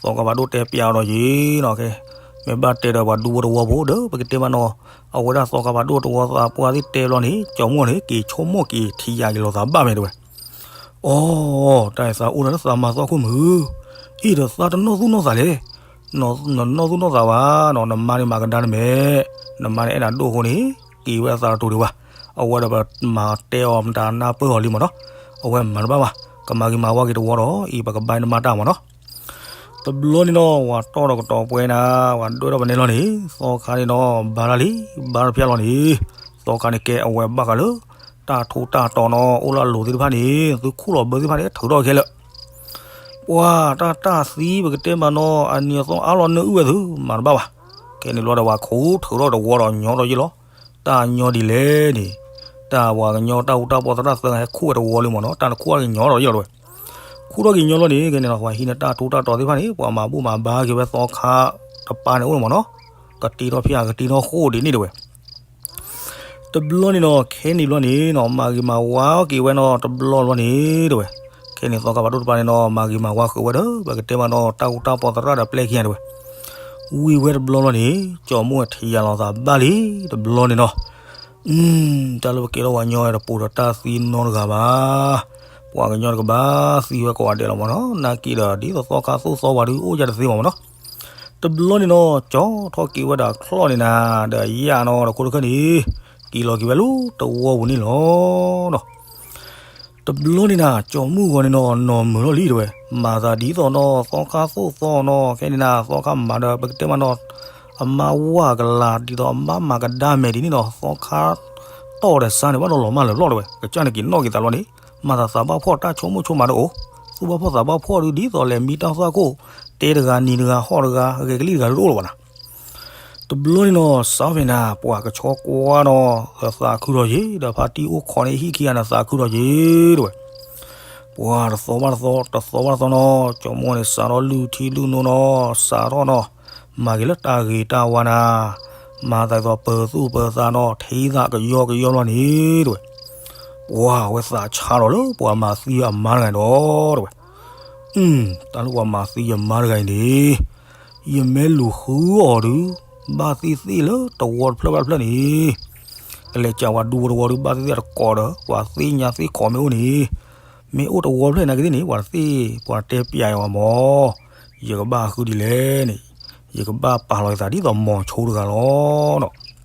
သီခါဖးဒိၣ်တဲပျးအီၤဒီးယံၤနီၤ, မ့ၢ်ဘၣ်တဲဒီးပှၤဒူဖိတဝီဖိဒီး ပကတဲမးနီၤ, အဝဲဒၣ်သီခါဖးဒိၣ်တဝီသးပှၢ်သ့ၣ်တဲဘျီန့ၣ် ကၠီမုၢ်ဂီၤန့ၣ် က့ၤဆိကမိၣ်က့ၤထံၣ်ယၤက့ၤလိာ်သးဘၣ်မ့ၢ်တဲဝဲ, အိ တၢ်အံၤသးအိၣ်ဒီးသးမၤသီခိၣ်မုၢ်, အံၤဒီးသးတနီၣ်သူၣ်နီၣ်သးလဲၣ်, နနီၣ်သူၣ်နီၣ်သးဘၣ်နီၤ, နမါန့ၣ်မၤကဒါနမဲာ်, နမါန့ၣ်အဲၣ်နၤဒိၣ်အဃိန့ၣ် က့ၤဝဲအသးတတူာ်ဒံးဘၣ်, အဝဲဒီးပမၤတဲအီၤမတၤနၢ်ပၢၢ်အီၤလံမးနီၤ, အဝဲမၤတဘၣ်ဘၣ်, ကမၤဂ့ၤမၤဝါက့ၤတဝီဒီး အံၤပကဘၣ်နမါတၢ်မးနီၤ တဘျီန့ၣ်နီၤ ပှၤတီၢ်ဒီးကတီၤပှဲၤနၤ, ပှၤဒွဲၣ်ထီၣ်ပနဲလီၤန့ၣ် သီခါန့ၣ်နီၤ ဘါတၢ်လံ, ဘါတဖျၢၣ်လီၤန့ၣ်, သီခါန့ၣ်ကဲအဝဲဘၣ်ဃးလၢ တၢ်ထူးတၢ်တီၤနီၤ အိၣ်လၢအလိၤသ့ၣ်တဖၣ်န့ၣ် သုခူၣ်လီၤဘၢသ့ၣ်တဖၣ်န့ၣ် ထုးထီၣ်ခဲလၢာ်, ပှၤတၢ်တၢ်သံပကတဲမးနီၤ အနံၤအသီအါလီၤနၢအုၣ်ဝဲသု မၤတဘၣ်ဘၣ်, ခဲန့ၣ်ဘျီဒီးပှၤခူၣ်ထုးထီၣ်တဝီဒီးညီထီၣ်ယ့ၢ်လီၤ, တၢ်ညီဒ်လဲၣ်န့ၣ်, တၢ်ပှၤကညီတၢ်အူတၢ်ပီသရၣ်သၢဂၤဟဲခူၣ်ဝဲတဝီလံမးနီၤ တၢ်နခူၣ်ထီၣ်က့ၤညီထီၣ်ယ့ၢ်လီၤတဲဝဲ ခူၣ်ထီၣ်က့ၤညီလီၤန့ၣ် ခဲန့ၣ်နီၤ ပှၤဟံးန့ၢ်တၢ်ထူးတၢ်တီၤသ့ၣ်တဖၣ်န့ၣ် ပှၤမၤဘူၣ်မၤဘါက့ၤဝဲသီခါတပၤန့ၣ်အိၣ်မးနီၤ, ကတ့ထီၣ်ဖၠၣ်ကတ့ထီၣ်ဃိဒ်န့ၣ်တဲဝဲ, တဘျီန့ၣ်နီၤ ခဲန့ၣ်ဘျီန့ၣ်နီၤ မၤဂ့ၤမၤဝါက့ၤဝဲနီၤ တဘျီဘျီန့ၣ်တဲဝဲ, ခဲန့ၣ်သီခါဖးဒိၣ်တပၤန့ၣ်နီၤ မၤဂ့ၤမၤဝါဃုာ်ဝဲဒီး ပကတဲမးနီၤ တၢ်အူတၢ်ပီသရၣ်ဒီးပျဲခံဂၤတဲဝဲ, ဝံၤဝဲတဘျီဘျီန့ၣ် ကၠီမုၢ်ထံၣ်ယၤလီၤသးဘၣ်လံ တဘျီန့ၣ်နီၤ တၢ်လၢပကဲထီၣ်ပှၤကညီတပူၤဒီးတၢ်သံနီတဂၤဘၣ်, ပှၤကညီတကဘၣ်သံဝဲကိးဂၤဒဲးလီၤမးနီၤ, နာ်က့ဒီး ဒ်သိးသီခါသိၣ်သီဝဲဒုးအိၣ်ယၤတသ့ဘၣ်မးနီၤ, တဘျီန့ၣ်နီၤ ကၠီထီၣ်က့ၤဝဲဒၣ်ချီၣ်န့ၣ်နၤ ဒီးယၤနီၤ တခိၣ်တခၢၣ်န့ၣ် က့ၤလီၤက့ၤဝဲလၢတဝီပူၤန့ၣ်လီၤနီၤ တဘျီန့ၣ်နၤ ကၠီမုၢ်ဂီၤန့ၣ်နီၤ နီၢ်မုာ်လီၤလံတဲဝဲ, မၤသးဒ်သိးနီၤ သီခါသိၣ်သီနီၤ ခဲန့ၣ်နၤ သီခါမၤဒီး ပကတဲမးနီၤ အမါဝၢ်ကလၤ ဒ်သိးအမါမၤကဒါမဲာ်ဒ်န့ၣ်နီၤ သီခါတီၢ်ဒီးစါန့ၣ် ဘၣ်ဒီးလီၤမၢ်လၢာ်လီၤတဲဝဲ, ကစၢ်န့ၣ်က့ၤနီၣ်က့ၤသးလီၤန့ၣ် မၤသးသးဘၣ်ဖှီၣ်တၢ်ဆိကမိၣ်ဆိကမးတအိၣ်, သူၣ်ဘၣ်ဖှီၣ်သးဘၣ်ဖှီၣ်ဒုး ဒ်သိးလဲၤမံတၢ်သွၣ်ခိၣ်, တဲတဂၤနံၤတဂၤဟီၣ်တဂၤ ဂဲၤကလံၣ်တဂၤဒုးတအိၣ်လၢၤဘၣ်နၤ တဘျီန့ၣ်နီၤ စးဖဲနၤ ပှၤကဆီကွၢ်နီၤ သးခုထီၣ်ယ့ၢ် ဒီးဖါတံၢ်အိၣ်ခိးန့ၣ်ဟံၣ်ခံဂၤန့ၣ် သးခုထီၣ်ယ့ၢ်တဲဝဲ, ပှၤတသီဘၣ်တသီ တသီဘၣ်တသီနီၤ ကၠီမုၢ်ဂီၤန့ၣ် စးထီၣ်လုၢ်ထံလုၢ်နိနီၤ စးထီၣ်နီၤ မၤက့ၤလၢတၢ်ဂ့ၤတၢ်ဝါနၤ မၤသးဒ်သိးပၢၤသူၣ်ပၢၤသးနီၤ ထံသးကယီကယီလီၤန့ၣ်တဲဝဲ, ပှၤအဝဲသးဆါလီၤလၢပှၤမၤသံအမါတဂၤဒီးတဲဝဲ, တၢ်လၢပှၤမၤသံယမါတဂၤအံၤန့ၣ် ယမ့ၢ်လူၤဃုအီၤဒုး ဘၣ်သ့ၣ်သ့ၣ်လၢတဝီတဖျၢၣ်ဘၣ်တဖျၢၣ်န့ၣ် ကလဲၤကးပှၤဒူဖိတဝီဒုး ဘၣ်သ့ၣ်သ့ၣ်တကိးဒီး ပှၤသ့ၣ်ညါသ့ၣ်ခိးမ့ၢ်အိၣ်န့ၣ် မ့ၢ်အိၣ်တဝီတဖျၢၣ်နာ်က့သ့ၣ်န့ၣ် ပှၤတသ့ၣ် ပှၤတဲပျးယၤဝဲမး ယကဘၣ်ဃုဒ်လဲၣ်န့ၣ် ယကဘၣ်ပာ်လီၤယသးဒ်သိးမိၤဆိတဂၤလီၤနီၤ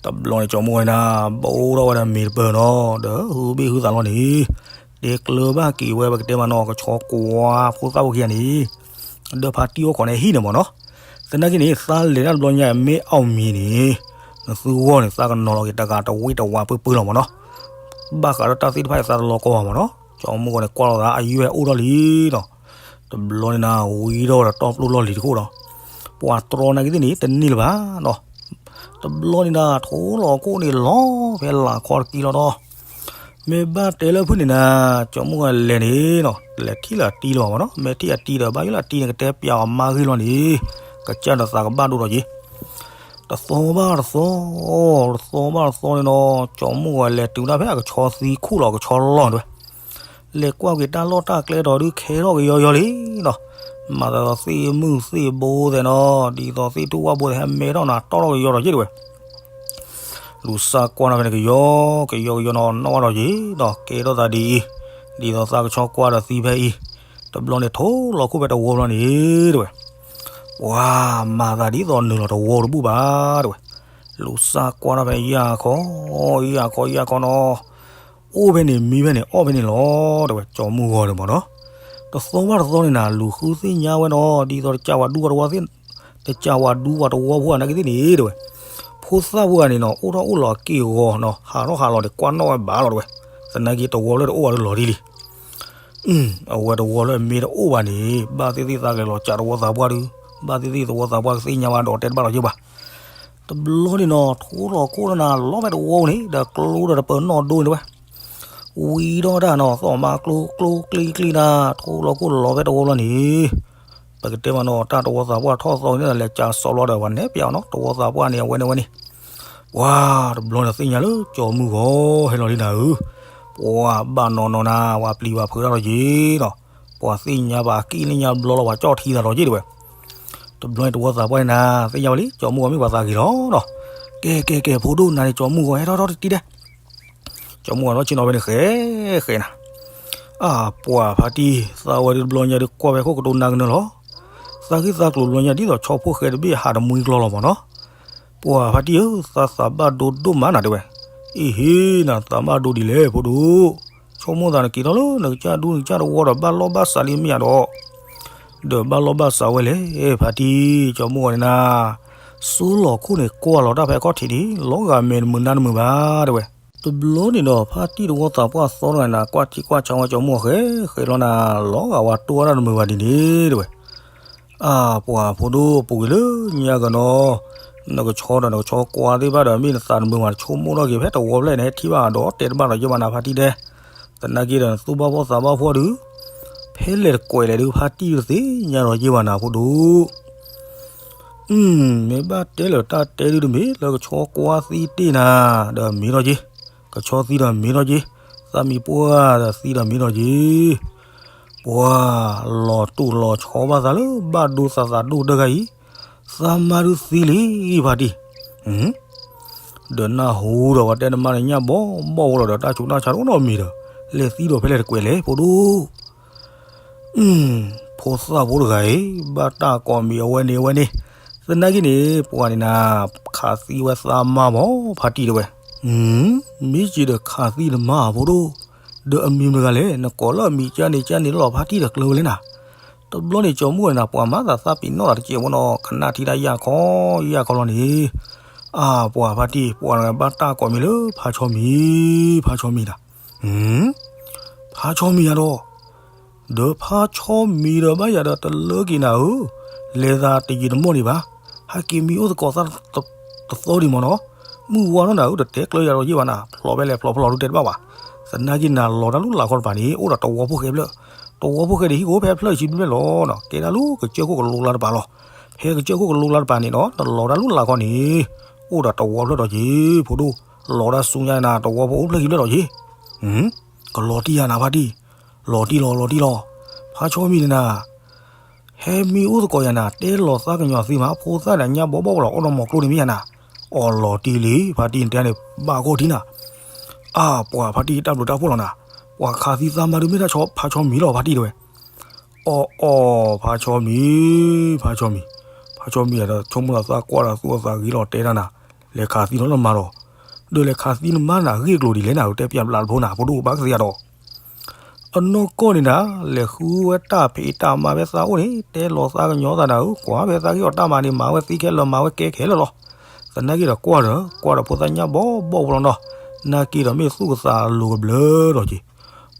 တဘျီန့ၣ် ကၠီမုၢ်ဂီၤန့ၣ်နၤ ဘိးထီၣ်ဝဲဒၣ်မ့ၤတပၢၤနီၤ ဒီးဟုဘ့ၣ်ဟုသးလီၤန့ၣ် တဲကျၢၤဘၣ်က့ၤဝဲ ပကတဲမးနီၤ ကဆီကွၢ်ဖိသၣ်ဖိခံဂၤန့ၣ် ဒီးဖါတံၢ်အိၣ်ခိးန့ၣ်ဟံၣ်န့ၣ်မးနီၤ သနာ်က့န့ၣ် သးလဲၤတၢ်တဘျီညါ မ့ၢ်အီၣ်မံၤန့ၣ် နသုဂီၢ်န့ၣ် သးကနီၤလီၤက့ၤတဂၤတဝ့ၢ်တဝးပၢပၢလီၤမးနီၤ ဘၣ်ဃးဒီးတၢ်သ့ၣ်တဖၣ်အံၤ သးတလီၤကီဘၣ်မးနီၤ ကၠီမုၢ်ဂီၤန့ၣ် ကွၢ်လိာ်သးအယွဲၢ်အိၣ်ထီၣ်လံနီၤ တဘျီန့ၣ်နၤ ဝံထီၣ်ဝဲဒီးတီၢ်ပျိၢ်လီၢ်လံၤတခိၣ်ဒီး ပှၤတြီနာ်က့သ့ၣ်န့ၣ် တန့ၢ်လၢၤဘၣ်နီၤ တဘျီန့ၣ်နၤ ထိလီၤခိၣ်န့ၣ်လီၤဖဲလၢ်ခီတကံလီၤဒီး မ့ၢ်ဘၣ်တဲလၢဖုၣ်န့ၣ်နၤ ကၠီမုၢ်ဂီၤလဲၤန့ၣ်နီၤ လဲၤထံၣ်လၢအတံလၢၤဘၣ်မးနီၤ မ့ၢ်ထံၣ်အတံဒီး ဘၣ်ယိၣ်လၢအတံန့ၣ် ကတဲပျးအီၤမါဂ့ၢ်လီၤန့ၣ် ကစၢ်ဒီးသးကဘၣ်ဒိဒီးက့ၤ တသီဘၣ်တသီ တသီဘၣ်တသီန့ၣ်နီၤ ကၠီမုၢ်ဂီၤလဲၤတုၤဒၣ်ဖဲအကဆီသံခူၣ်လီၤကဆီလီၢ်န့ၣ်ဝဲ လဲၤကွၢ်က့ၤတၢ်လီၢ်တၢ်ကျဲဒီးဒုးခဲထီၣ်ကယီယီလံနီၤ မၤသးဒီးသ့ၣ်မုၢ်သ့ၣ်ဘိသဲးနီၤ ဒ်သိးသ့ၣ်ထူၣ်ဝၣ်ဘိသဲးဟဲမဲထီၣ်နၤတီၢ်ထီၣ်ကယီဒီးက့ၤတဲဝဲ လူၤစၢ်ကွၢ်နီၤဖဲန့ၣ်ကယီ ကယီကယီနီၤ နီၣ်ဝဲဒီးက့ၤဒီးကဲထီၣ်သးဒ်အံၤ ဒ်သိးသးကဆီကွၢ်ဒီးသံဖဲအံၤ တဘျီန့ၣ်ထိလီၤခိၣ်ဖဲတဝီဘျီန့ၣ်တဲဝဲ ပှၤမၤသးဒ်သိးနုာ်လီၤတဝီတဘူၣ်ဘၣ်တဲဝဲ လူၤစၢ်ကွၢ်ထီၣ်ဖဲယၢ်ခီ ယၢ်ခီယၢ်ခီနီၤ အိၣ်ဖဲန့ၣ်မံဖဲန့ၣ်အီၣ်ဖဲန့ၣ်လီၤတဲဝဲ ကၠီမုၢ်ဂီၤန့ၣ်မးနီၤ တသီဘၣ်တသီန့ၣ်နၤ လူၤဃုသ့ၣ်ညါဝဲနီၤ ဒ်သိးတကးပှၤဒူပှၤတဝီသ့ၣ် တကးဝဲဒူဝဲတဝီဖိနာ်က့သ့ၣ်န့ၣ်တဲဝဲ, ဖိသၣ်ဖိဂၤန့ၣ်နီၤ အိၣ်ထီၣ်အိၣ်လီၤအက့ၢ်အဂီၤနီၤ ဟးထီၣ်ဟးလီၤန့ၣ် ကွၢ်နီၣ်ဝဲဘၣ်လီၤတဲဝဲ, သနာ်က့တဝီဖျၢၣ်တအိၣ်ဘၣ်ဒီးလီၤဒ်လံ. အဝဲတဝီဖျၢၣ်မ့ၢ်တအိၣ်ဘၣ်န့ၣ် ဘၣ်သ့ၣ်သ့ၣ်သးကလဲၤလီၤကးတဝီသးပှၢ်ဒု, ဘၣ်သ့ၣ်သ့ၣ်သဝီသးပှၢ်ကသ့ၣ်ညါဘၣ်ဒီးတဲတဘၣ်လီၤယဲၢ်ဘၣ်. တဘျီန့ၣ်နီၤ ထိလီၤခိၣ်လီၤနၤ လီၤဖဲတဝီန့ၣ် ဒီးကျိဒီးတပၢၤနီၣ်ဒိန့ၣ်တဲဝဲ, ဝံၤဒီးတၢ်နီၤ သီၣ်မါကျိကျိကျံကျံနၤ ထိလီၤခိၣ်လီၤဖဲတဝီလီၤန့ၣ် ပကတဲမးနီၤ တၢ်တဝီသးပှၢ်ထီၣ်သီန့ၣ်ဒီး လဲၤကးစီၤလီၤဒီး ပှၤနဲၣ်ပျးအီၤနီၤ တဝီသးပှၢ်န့ၣ် အဝဲန့ၣ်ဝဲန့ၣ်, ပှၤတဘျီန့ၣ်သ့ၣ်ညါလၢကၠီမုၢ်ဂီၤဟဲလီၤလံနၤဧၢ, ပှၤဘၣ်နီၤနီၤနၤ ပှၤပျံၤပှၤဖုးတၢ်လီၤက့ၤနီၤ, ပှၤသ့ၣ်ညါဘၣ်အကံၣ်လၢညါဘျီလီၤ ပှၤကၠီၣ်ထံသးလီၤက့ၤတဲဝဲ. တဘျီန့ၣ်တဝီသးပှၢ်န့ၣ်နၤ သ့ၣ်ညါဝဲလံ ကၠီမုၢ်ဂီၤမ့ၢ်ပှၤသးဂ့ၤလီၤနီၤ, ကဲကဲကဲ ဖိဒိၣ်နၤန့ၣ် ကၠီမုၢ်ဂီၤဟဲထီၣ်ထီၣ်တထံၣ်ဒဲး, ကၠီမုၢ်ဂီၤနီၣ်ဆ့ၣ်နီၤဖဲန့ၣ် ဃဲဃဲနၤ အၢ ပှၤဖါတံၢ် သးဝဲဒုးတဘျီညါဒုးကွၢ်ဝဲခိၣ်ကတိၤနၤကနၢၤလီၤ, သးဂံၢ်သးကျိၤတဘျီညါဒ်သိးဆီဖိဃဲတဘ့ၣ်ဟးတမှံကျီလီၤမးနီၤ, ပှၤဖါတံၢ်ဧၢ သးသးဘၣ်ဒိဒိၣ်မးနၤတဲဝဲ, အ့ဟ့နၤ သးဘၣ်ဒိဒ်လဲၣ်ဖိဒိၣ်, ဆိကမိၣ်သးနက့ၤထီၣ်လၢနကစၢ်ဒူနကစၢ်တဝီဒီးဘၣ်လီၢ်ဘၣ်စးလံမ့ၢ်ဧါဒီး ဒီးဘၣ်လီၢ်ဘၣ်စးဝဲလဲၣ် ဖါတံၢ် ကၠီမုၢ်ဂီၤန့ၣ်နၤ, စိလီၤခိၣ်န့ၣ်ကွၢ်လီၤတၢ်ဖဲအခီၣ်ထံးဒံး လီၤဂာ်မဲာ်တမုာ်နါတမုာ်ဘၣ်တဲဝဲ, တဘျီန့ၣ်ဒီး ဖါတံၢ်တဝီသးပှၢ်သီတဂၤနၤ ကွၢ်ထံကွၢ်ဆးဝဲကၠီမုၢ်ဂီၤဃဲဃဲလီၤနၤ, လီၤဂာ်ဝဲတိၢ်ဝဲဒၣ်တမုာ်ဘၣ်ဒ်န့ၣ်တဲဝဲ, အၢ ပှၤဖိဒိၣ်ပူၤကွံာ်လၢညါကနီၤ, နကဆီဒီးနကဆီကွၢ်သ့ၣ်တဖၣ်ဒီး မ့ၢ်နသးတမုာ်ဘၣ် နဆိကမိၣ်ထီၣ်က့ၤဖဲတဝီဖျၢၣ်န့ၣ် ဟဲထံၣ်ဘၣ်ဒီးတဲတဘၣ်လီၤယဲၢ်ဘၣ်နၤဖါတံၢ်တဲ, သနာ်က့ဒီးနသူၣ်ဘၣ်ဖှီၣ်သးဘၣ်ဖှီၣ်ဒုး, ဖဲလဲၣ်တကွဲးလဲၣ်ဒုး ဖါတံၢ်တသ့ၣ်ညါလီၤယဲၢ်ဘၣ်နၤဖိဒိၣ် မ့ၢ်ဘၣ်တဲလၢတၢ်တဲဒုးတမ့ၢ်လၢကဆီကွၢ်သံတ့ၢ်နၤ, ဒီးမ့ၢ်ထီၣ်က့ၤ, ကဆီသံဒီးမ့ၢ်ထီၣ်က့ၤ, သးမံၤပှၢ်ဒီးသံဒီးမ့ၢ်ထီၣ်က့ၤ, ပှၤလီၤတူာ်လီၤဆီဘၣ်သးလၢဘၣ်ဒိသးသးဒိၣ်တဂၤအံၤ, သးမါဒုးသံလံဖါတံၢ်, ဒီးနၢ်ဟူဒီးပှၤတဲနမါန့ၣ်ညၣ်ဘီဘီၣ်ဝဲလီၤဒီး တၢ်ဆူးတၢ်ဆါတအိၣ်နီတမံၤဒီး, လဲၤသံဒီးဖဲလဲၣ်တကွဲးလဲၣ်ဖိဒိၣ် ဖိသၣ်ဖိတဂၤအံၤ ဘၣ်တၢ်ကိးမံၤအဝဲန့ၣ်အဝဲန့ၣ်, သနာ်က့န့ၣ် ပှၤန့ၣ်နၤ ခးသံဝဲသးမါမး ဖါတံၢ်တဲဝဲ, မ့ၢ်က့ၤဒီးခးသံနမါဖိဒိၣ်, ဒီးအမံၤမတဂၤလဲၣ် နကိးလၢအမံၤကၢန့ၣ်ကၢန့ၣ်လီၤ ဖါတံၢ်ဒီးကျၢၤဝဲလဲၣ်နၤ, တဘျီန့ၣ်ကၠီမုၢ်ဂီၤန့ၣ်နၤ ပှၤမၤသးသးပ့ၤနီၣ်သးတကဲးဖိနီၤ ကနၣ်ထံတၢ်ယၢ်ခီယၢ်ခီလီၤန့ၣ်, အၢ ပှၤဖါတံၢ် ပှၤတဂၤဘၣ်တၢ်ကိးမံၤလၢဖါဆီမံၤ, ဖါဆီမံၤနၤ ဖါဆီမံၤယၤဒီး, ဒီးဖါဆီမံၤဒီးဘၣ်ယၤဒီးတလၢက့ၤနၤဧၢ, လဲၤသးတယံာ်တမီၢ်ဒံးဘၣ်, ဟဲက့ၤမံအိၣ်သကိးသးတသီဒံးမးနီၤ, မုၢ်ဝါထီၣ်နၤဧၢ တတဲကျၢၤယၤဒီးယဲၢ်ဘၣ်နၤ ဖျိးဖဲလဲၣ်ဖျိးဖျိးဒုးတဲတဘၣ်ဘၣ်, သနာ်က့နၤလီၤတၢ်လူၢ်လၢ်ခီတပၤန့ၣ် အိၣ်ဒီးတဝီဖိဃဲဖျၢၣ်, တဝီဖိဃဲဒံးဟံၣ်ကအိၣ်ဖဲဖျၢၣ်ဆံဘျဲၣ်လီၤနီၤ ကဲဒၣ်လၢကစၢၢ်ခိၣ်ကလိလါတပၤလီၤ, ဖဲကစၢၢ်ခိၣ်ကလိလါတပၤန့ၣ်ဒီး နလီၤတၢ်လူၢ်လၢ်ခီန့ၣ်, အိၣ်ဒီးတဝီဖျၢၣ်ဒီးက့ၤ ဖိဒိၣ်, လီၤတၢ်ဆူညါနၤ တဝီဖိအိၣ်ဖျၢၣ်ဆံဘျဲၣ်ဒီးက့ၤ ကလီၤတံၢ်ယၤနၤဖါတံၢ်, လီၤတံၢ်လီၤလီၤတံၢ်လီၤ, ဖါဆီမံၤန့ၣ်နၤ, ဟဲမံအိၣ်သကိးယၤနၤ တဲလီၤသးကညီၤသံမး ဖိသၣ်ဒီးညၣ်ဘီဘီၣ်လီၤ အိၣ်ဒီးမီၤကျိန့ၣ်မ့ၢ်ယၤနၤ, အီၣ်လီၤတံၢ်လံ ဖါတံၢ်နတဲန့ၣ် ဘၣ်ဂီၢ်ထံနၤ, အၢ ပှၤဖါတံၢ်တၢ်ဘျုးတၢ်ဖှိၣ်လီၤနၤ, ပှၤခးသံသးမါဒုးမ့ၢ်တၢ်ဆီဖါဆီမံၤလီၤ ဖါတံၢ်တဲဝဲ အီၣ်အီၣ် ဖါဆီမံၤ, ဖါဆီမံၤ, ဖါဆီမံၤဒီး ဆိကမိၣ်ဒီးသးကွၢ်ဒီးသူၣ်အသးဂ့ၤလီၤတဲဒၣ်နၤ, လဲၤခးသံလီၤနမါဒီး, ဒီးလဲၤခါသံနမါနၤ ဂ့ၢ်ကျိၤဒ်လဲၣ်နၤ တဲပျးဘျးတဖိနၤ ဖိဒိၣ်ဘၣ်ကသ့ယၤဒီး, အနီၢ်ကီၢ်န့ၣ်နၤ, လဲၤဃုဝဲတၢ်ဖံးတၢ်မၤဖဲသးအိၣ်န့ၣ် တဲလီၤသးကညီၤသးနၤဧၢ, ကွၢ်ဖဲသးဂ့ၢ်အီၤတၢ်မၤန့ၣ် မၤဝဲသံခဲလၢာ် မၤဝဲကဲခဲလၢာ်လီၤ. သနာ်က့ဒီးကွၢ်ဒီး ကွၢ်ဒီးဖိသၣ်ညၣ်ဘီဘီၣ်ဖိလီၤနီၤ, နာ်က့ဒီးမ့ၢ်သူၣ်ကသးလိၤကဘျၢဒီးက့ၤ,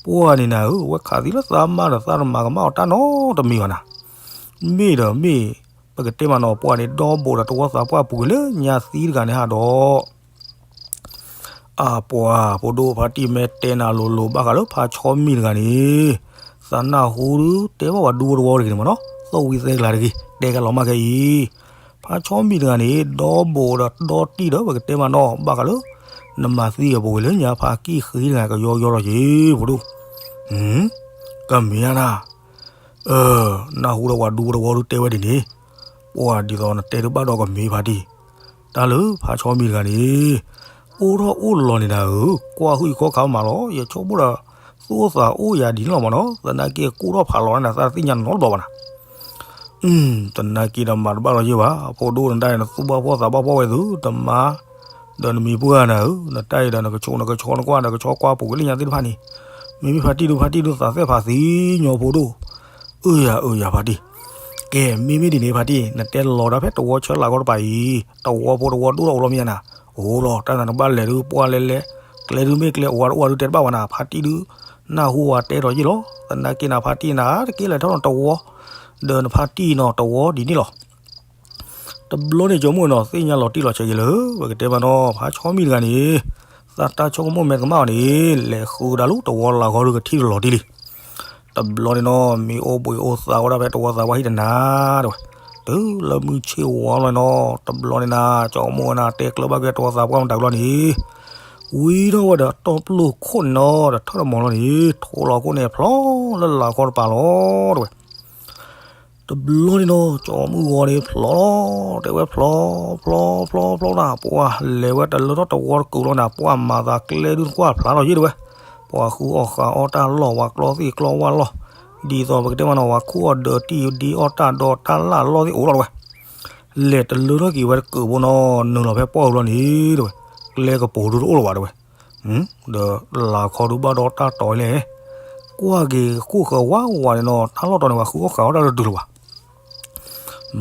ပှၤန့ၣ်နၤဧၢ, ဝဲခးသံလၢသးမါဒီးသးတမၤကမၣ်အီၤတၢ်နီတမံၤဘၣ်နၤ, မ့ၢ်ဒီးမ့ၢ် ပကတဲမးနီၤ ပှၤန့ၣ်ဒီဘိးဒီးတဝီသးပှၢ်ပူၤကွံာ်လၢညါသံတဂၤန့ၣ်ဟးဒီး အပှၤဖိဒိၣ်ဖါတံၢ်မ့ၢ်တဲနၤလိၤလိၤဘၣ်ဃးလၢဖါဆီမံၤတဂၤန့ၣ်, သးနၢ်ဟူဒုးတဲဘၣ်ပှၤဒူဖိတဝီတဂ့ၤန့ၣ်မးနီၤ, သီၣ်ဝံသဲကျါတဂ့ၤ တဲကလီၤမၢ်ခဲအံၤ, ဖါဆီမံၤတဂၤန့ၣ် ဒီဘိးဒီးဒီတံၢ်ဒီးပကတဲမးနီၤ ဘၣ်ဃးလၢ နမၤသံအပူၤကွံာ်လၢညါဖါကံၢ်ဃံတဂၤကယီယီလီၤက့ၤ ဖိဒိၣ်, ကမ့ၢ်ဧါနၤ, နၢ်ဟူဒီးပှၤဒူဖိတဝီဒုးတဲဝဲဒ်န့ၣ်, ပှၤဒ်သိးနတဲတဘၣ်ဒီးကမ့ၢ်ဖါတံၢ် တၢ်လၢဖါဆီမံၤတဂၤန့ၣ်, အိၣ်ထီၣ်အိၣ်လီၤန့ၣ်နၤဧၢ, ကွၢ်ဟုၣ်အံၤခီခါမးလီၤ, ယဆိကမိၣ်ဒီး သူၣ်အိၣ်သးအိၣ်ယၤဒ်န့ၣ်လီၤမးနီၤ, သနာ်က့ကူၣ်ထီၣ်ဖးလီၤနၤ သးတသ့ၣ်ညါနီတဘျီဘၣ်နၤ, သနာ်က့ဒီးမၤတဘၣ်လီၤယဲၢ်ဘၣ်, ဖိဒိၣ်နတၢ်အံၤ နသူၣ်ဘၣ်ဖှီၣ်သးဘၣ်ဖှီၣ်ဝဲသု တမါ, ဒီးနမံၤပှၢ်နၤဧၢ, နတၢ်အံၤဒီးနကဆိးနကဆီနကွၢ်ဒီးကဆီကွၢ်ပူၤကွံာ်လၢညါသ့ၣ်တဖၣ်န့ၣ်, မ့မ့ၢ်ဖါတံၢ်ဒုးဖါတံၢ်ဒုးသးသ့ၣ်ဖးသံညီဖိဒိၣ်, အၢယၤအၢယၤဖါတံၢ် ကဲ မ့မ့ၢ်ဒ်န့ၣ် ဖါတံၢ် နတဲလီၤဒၣ်ဖဲတဝီဆၢလၢ်ဂီၢ်တပၤအံၤ, တဝီဖိတဝီဒိၣ်ထီၣ်အိၣ်လီၤမ့ၢ်ဧါနၤ, အိၣ်လီၤ တၢ်နၤနဘၣ်လဲၤဒုးပှၢ်လဲၤလဲၤ, ကျဲဒုးမ့ၢ်ကျဲအိၣ်ဝဲတအိၣ်ဒုးတဲတဘၣ်ဝဲနၤ, ဖါတံၢ်ဒုး နၢ်ဟူဝဲတဲဒီးယ့ၢ်လီၤ, သနာ်က့နၤဖါတံၢ်နၤ တက့ၢ်လဲၤထီၣ်နီၤတဝီ, ဒီးနဖါတံၢ်နီၤတဝီဒ်န့ၣ်လီၤ. တဘျီန့ၣ် ကၠီမုၣ်နီၤ သ့ၣ်ညါလီၤတံၢ်လီၤဆဲးယဲလၢ ပကတဲမးနီၤ ဖါဆီမံၤတဂၤန့ၣ် သးတၢ်ဆိကမိၣ်မဲာ်ကမၣ်အီၤန့ၣ် လဲၤဃုဒၣ်လၢတဝီလၢ်ဂီၢ်ဒုးကထံၣ်လီၤတံၢ်လံ. တဘျီန့ၣ်နီၤ မ့ၢ်အိၣ်ဘှံးအိၣ်သါဝဲဒၣ်ဖဲတဝီသးပှၢ်ဟံၣ်တနၤ တဲဝဲ, တုၤလၢမုၢ်ဆ့ၣ်ဝါလီၤနီၤ တဘျီန့ၣ်နၤ ကၠီမုၣ်ဝဲနၤ တဲကျၢၤဘၣ်က့ၤတဝီသးပှၢ်မတၤကလီန့ၣ် ဝံထီၣ်ဝဲဒီးတီၢ်ပျိၢ်ခိၣ်န့ၣ်နီၤ ဒီးထၢၣ်တမီၤလီၤန့ၣ် ထိလီၤခိၣ်န့ၣ်ဖျီလၢလၢ်ခီတပၤလီၤ တဲဝဲ. တဘျီန့ၣ်နီၤ ကၠီမုၣ်ဂီၤန့ၣ်ဖျီလီၤ တဲဝဲဖျီ ဖျီ ဖျီ ဖျီနၤ ပှၤလဲၤဝဲတလၢထီၣ်တဝီတကုာ်လီၤနၤ ပှၤမၤသးကျဲဒုးတကွၢ်ဖျါလီၤယ့ၢ်တဲဝဲ, ပှၤဃုအီၣ်ဃုအီၣ်တၢ်လီၢ် ပှၤကျီသ့ၣ်ကျီဝၣ်လီၢ်, ဒ်သိးပကတဲမးနီၤ ပှၤခူၣ်အီၣ်ဒၢးတံၢ်ဒ့အီၣ်တၢ်ဒီးတၢ်လၢ်လီၢ်သ့ၣ်အိၣ်လီၤတဲဝဲ လဲၤတလၢထီၣ်က့ၤဝဲတကုာ်ဖိနီၤ နုာ်လီၤဖဲပီၢ်အူလီၤန့ၣ် တဲဝဲ, ကျဲကပိၤဒုတအိၣ်လၢၤဘၣ်တဲဝဲ, ဒီးလၢ်ခီဒုဘၣ်ဒီးတၢ်တီၤလဲၣ်, ကွၢ်က့ၤဃိၣ်ဃၢၤဝါဝါန့ၣ်နီၤ တၢ်လီၢ်တီၤန့ၣ် ပှၤဃုအီၣ်ဃုအီၣ်တၢ်တတုၤလၢၤဘၣ်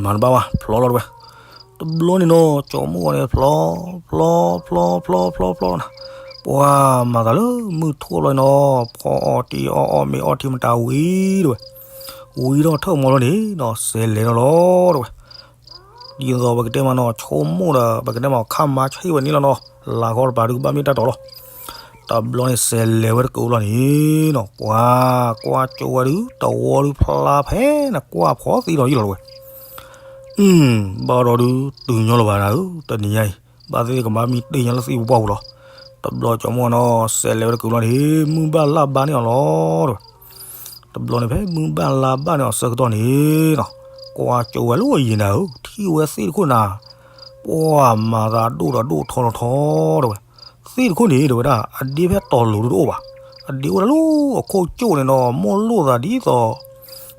မၤတဘၣ်ဘၣ် ဖျီလီၤတဲဝဲ, တဘျီန့ၣ်နီၤ ကၠီမုၣ်ဂီၤန့ၣ်ဖျီ ဖျီ ဖျီ ဖျီ ဖျီ ဖျီနၤ, ပှၤမၤသးလၢမုၢ်ထူၣ်လီၤနီၤ ဖီအီၣ်တံၢ်အီၣ်အီၣ်မ့ၤအီထံမတၤဝံၤတဲဝဲ, ဝံထီၣ်ထၢၣ်မီၤလီၤန့ၣ်နီၤ စဲးလဲၤလီၤလီၤတဲဝဲ ဒ်သိးပကတဲမးနီၤ ဆိကမိၣ်ဒီး ပကတဲမး ခါမါဆံၣ်ဝဲန့ၣ်လီၤနီၤ လၢ်ခီတပၤဒုကဘၣ်မ့ၢ်တၢ်တီၤလီၤ. တဘျီန့ၣ် စဲးလဲၤဝဲတကုာ်လီၤန့ၣ်နီၤ ပှၤကွၢ်ကၠိဝဲဒုး တဝီဒုးဖျါဖဲနကွၢ်ဖီသံဒီးယ့ၢ်လီၤတဲဝဲ, ဘၣ်ဒီးဒုး တုၤညီလၢၤဘၣ်နၤဧၢ တနံၤညါအံၤ ဘၣ်သ့ၣ်သ့ၣ်ကဘၣ်မံတ့ၢ်ညါလၢသံပူၤပှၢ်ပူၤလီၤ. တဘျီကၠီမုၣ်နီၤ စဲးလဲၤဝဲတကုာ်လီၤန့ၣ် မုၢ်ဘၣ်လၢ်ဘါန့ၢ်အီၤလီၤတဲဝဲ တဘျီန့ၣ် ဖဲမုၢ်ဘၣ်လၢ်ဘၣ်န့ၢ်အီၤဆၢကတီၢ်န့ၣ်နီၤ ကွၢ်ကၠိဝဲလၢအယံၤနၤဧၢ ထံၣ်ဝဲသ့ၣ်တခိၣ်နၤ ပှၤမၤသးဒိၣ်ဒီးဒိၣ်ထီထီထီတဲဝဲ, သ့ၣ်တခိၣ်န့ၣ် တဲဝဲဒၣ် အဒ့ဖဲတီၤလိၤဒုတအိၣ်ဘၣ်, အဒ့အိၣ်ဒၣ်လၢအခိၣ်ကၠိၣ်န့ၣ်နီၤ မိၢ်လိၣ်သးဒ်သိး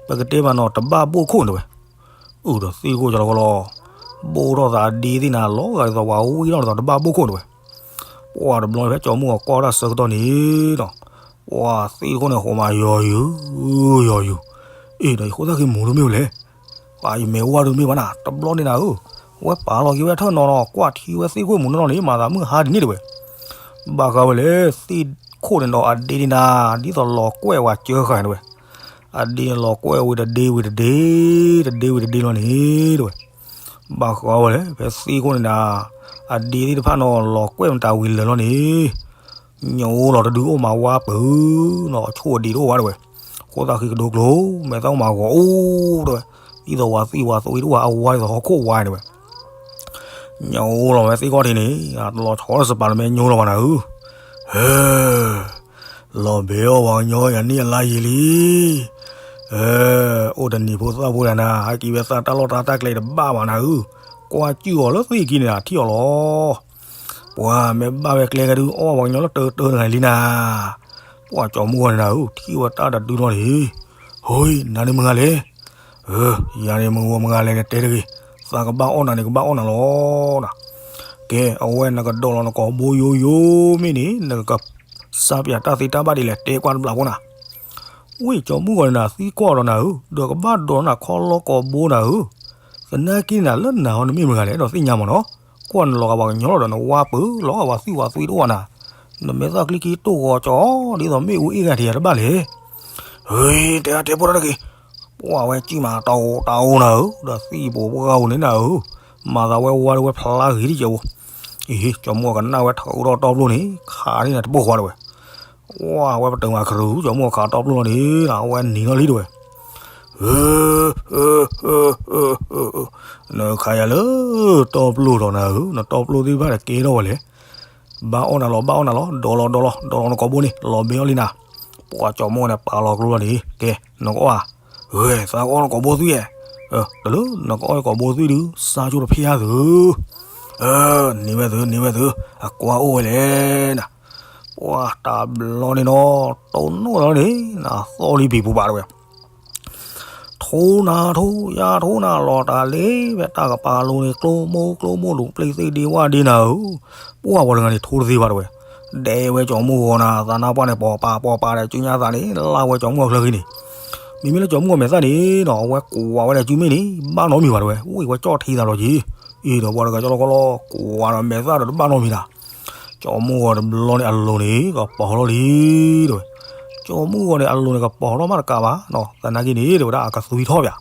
ပကတဲမးနီၤ တဘၣ်ဘိၣ်ခိၣ်တဲဝဲ, အုၣ်ဒီးသ့ၣ်တခိၣ်ကလီကလီ ဘိၣ်ထီၣ်သးအဒ့သ့ၣ်နၤ လီၤဂာ်ဒ်သိးပှၤဝံထီၣ်ဒ်သိးတဘၣ်ဘိၣ်ခိၣ်တဲဝဲ ပှၤတဘျီဖဲကၠီမုၣ်အီၤကွၢ်တၢ်ဆၢကတီၢ်န့ၣ်နီၤ ပှၤသ့ၣ်တခိၣ်န့ၣ် ဟိးမးယီၤယုာ် ယီၤယုာ်, အ့ၣ် ဒီးယဃိသၣ်ဃ့မူၤတမ့ၢ်ဝဲလဲၣ်, ပှၤယမဲာ်ဝါတမ့ၢ်ဘၣ်နၤ တဘျီန့ၣ်နၤဧၢ, အဝဲပာ်လီၤက့ၤဝဲထၢၣ်နီၤနီၤ ကွၢ်ထံဝဲသ့ၣ်တခိၣ်မူၤနီၢ်နီၢ်န့ၣ် မၤသးမုၢ်ဟါဒ်န့ၣ်တဲဝဲ, ဘၣ်ဃးဝဲလဲၣ် သ့ၣ်တခိၣ်န့ၣ်ဒီးအဒ့န့ၣ်နၤ ဒ်သိးလီၤကွဲၢ်ဝဲစၢဃာ်တဲဝဲ, အဒ့န့ၣ်လီၤကွဲၢ်ဝံၤတဒ့ဝံၤတဒ့, တဒ့ဝံၤတဒ့လီၤန့ၣ်တဲဝဲ ဘၣ်ဃးဝဲလဲၣ် ဖဲသ့ၣ်ခိၣ်န့ၣ်နၤ, အဒ့သ့ၣ်တဖၣ်နီၤ လီၤကွဲၢ်မတၤဝံၤလၢာ်လီၤန့ၣ်, ညိလီၤတဒုအိၣ်မးဝါပၢၤနီၤ အဆိၣ်အဒ့တအိၣ်ဘၣ်တဲဝဲ, ဃိသၣ်ဃ့ကဒိကျိၤ မဲာ်သၣ်အိၣ်မးဂီၤအိၣ်တဲဝဲ, ဒ်သိးဝၤသံၣ်ဝၤသွံတအိၣ်ဘၣ် အဝါဒ်သိးဟီၣ်ခိၣ်ဝါတဲဝဲ ညိလီၤဝဲသ့ၣ်ခီၣ်ထံးန့ၣ် တလီၤဆီလၢစပၤတမဲာ်ညိလီၤဘၣ်နၤဧၢ, ဟဲ လီၤဘဲအီၣ်ပှၤကညီယၤန့ၣ်အလါယံၤလံ, အိၣ်တနံၤဖိသၣ်ဖိဒၣ်နၤ ဟဲက့ၤဝဲသးတၢ်လီၢ်တၢ်တၢ်ကျဲတဘၣ်ဘၣ်နၤဧၢ, ကွၢ်စူၣ်အီၤလၢသ့ၣ်ခံန့ၣ် ထံၣ်အီၤလီၤ, ပှၤမ့ၢ်ဘၣ်ဝဲကျဲကဒုးအီၣ်ပှၤကညီလၢတၢတၢတဂၤလံနၤ, ပှၤကၠီမုၢ်ဂီၤန့ၣ်နၤဧၢ ထံၣ်ဝဲတၢ်တဒုလီၤန့ၣ်, ဟိ နၤန့ၣ်မုၢ်ဂၤလဲၣ် ယၤန့ၣ်မုၢ်ဂီၤမုၢ်ဂၤလဲၣ်န့ၣ် တဲတဂ့ၤ, သးကဘၣ်အီၣ်နၤန့ၣ် ကဘၣ်အီၣ်နၤလီၤနၤ, ကဲ အဝဲနကဒိးလီၤနကိာ်ဘိယိယိမ့ၢ်န့ၣ် နကစၢ်ပၠးတၢ်သ့တၢ်ဘၣ်ဒ်လဲၣ် တဲကွၢ်တဘျီဖိနၤ, ဝ့ၢ်ကၠီမုၢ်ဂီၤန့ၣ်နၤ သံကွၢ်ဒီးနၤဧၢ, ဒီးကဘၣ်ဒိးနၤခီလီၤကိာ်ဘိနၤဧၢ, သနာ်က့န့ၣ်နၤ လၢနၤဟီနမ့ၢ်မုၢ်ဂၤလဲၣ် ဒီးသ့ၣ်ညါမးနီၤ, ကွၢ်နလီၤဂာ်ပှၤကညီလီၤဒီး နဝါပၢၤလီၤဂာ်ပှၤသံၣ်ဝၤသွံတအိၣ်ဘၣ်နၤ, နမဲာ်သၣ်ချံခံတိၢ်ဂီၤကၠီ ဒ်သိးမ့ၣ်အူအ့ၣ်ဂၤထံးယၤတဘၣ်လဲၣ်, ဟ့ တဲအါတဲဖိတၢ်တဂ့ၤ ပှၤဝဲစံၣ်မးတၢ်အိၣ်တၢ်အိၣ်နၤဧၢ, ဒီးသံၣ်ပူၤပှၢ်ပူၤန့ၣ်နၤဧၢ, မၤသးဝဲဝါဒီးဝဲဖျါဂ့ၤဒ်ကဲဝဲ, အံၤ ကၠီမုၢ်အီၤကနၣ်ဝဲထီၣ်အူထီၣ်တီပျိၢ်န့ၣ် ခးန့ၢ်နၤတပိၢ်ဃီတဲဝဲ, ဝဲပတၢ်မၤကရူၢ် ကၠီမုၢ်အီၤခးတီပျိၢ်လီၤန့ၣ် အဝဲနံၤလီၤလံတဲဝဲ, နခးယၤလၢတီပျိၢ်ဒီးနၤဧၢ, နတီပျိၢ်သ့ၣ်တဖၣ်ဒီးကဲထီၣ်ဝဲလဲၣ် ဘၣ်အီၣ်နၤလီၤ ဘၣ်အီၣ်နၤလီၤ ဒိးလီၤဒိးလီၤ ဒိးလီၤနကိာ်ဘိန့ၣ် လီၤဘဲအီၤလံနၤ, ပှၤကၠီမုၢ်အီၤန့ၣ် ပာ်လီၤကျိလီၤန့ၣ် ကဲ နကအီၣ်ဧါ, ဂဲၤ သးကအီၣ်နကိာ်ဘိသွံၣ်ဧါ, တလၢနကအီၣ်ယကိာ်ဘိသွံၣ်ဒုး စါဆိတဖျါသု, နံၤဝဲသု နံၤဝဲသု, အကွၢ်အိၣ်ဝဲလဲၣ်နၤ, ပှၤတဘျီန့ၣ်နီၤ တိၢ်နီၣ်လီၤန့ၣ် နသီၣ်လံပံၤပူၤဘၣ်တဲဝဲ ထိနၤထိ ယါထိနၤလီၤတၢ်လံ ဖဲတၢ်ကပၤလိၤန့ၣ် ကျိမိၢ်ကျိမိၢ်ဒိၣ် ပျံၤသ့ၣ်ဒ့ဝါဒ့နၤဧၢ, ပှၢ်ပှၤတဂၤန့ၣ် ထိတသ့ဘၣ်တဲဝဲ, ဒဲဝဲကၠီမုၢ်ဂီၤနၤ သးနါပှၢ်န့ၣ် ပီၤပၤပီၤပၤဒီး ကၠူညါသးန့ၣ် လၢဝဲကၠီမုၢ်အီၤချၢဃံန့ၣ်, မ့မ့ၢ်လၢကၠီမုၢ်ဂီၤမဲာ်သၣ်န့ၣ်နီၤ အဝဲကွၢ်ဝဲဒၣ်စုမ့ၢ်န့ၣ် ဘၣ်နီတမံၤဘၣ်တဲဝဲ, အူအံၤဝဲကၠီၣ်ထံသးလီၤက့ၤ, အံၤဒီးပှၤတဂၤကၠီလီၤကီလီၤ ကွၢ်ဒီးမဲာ်သၣ်ဒီးတဘၣ်နီတမံၤတၢ်, ကၠီမုၢ်ဂီၤတဘျီန့ၣ်အလိၤန့ၣ် ကပီၤထီၣ်လံတဲဝဲ, ကၠီမုၢ်ဂီၤန့ၣ်အလိၤန့ၣ်ကပီၤထီၣ်မးတကးဘၣ်နီၤ သနာ်က့န့ၣ်တဲဝဲဒၣ်အကသွံထီၣ်ဗျာ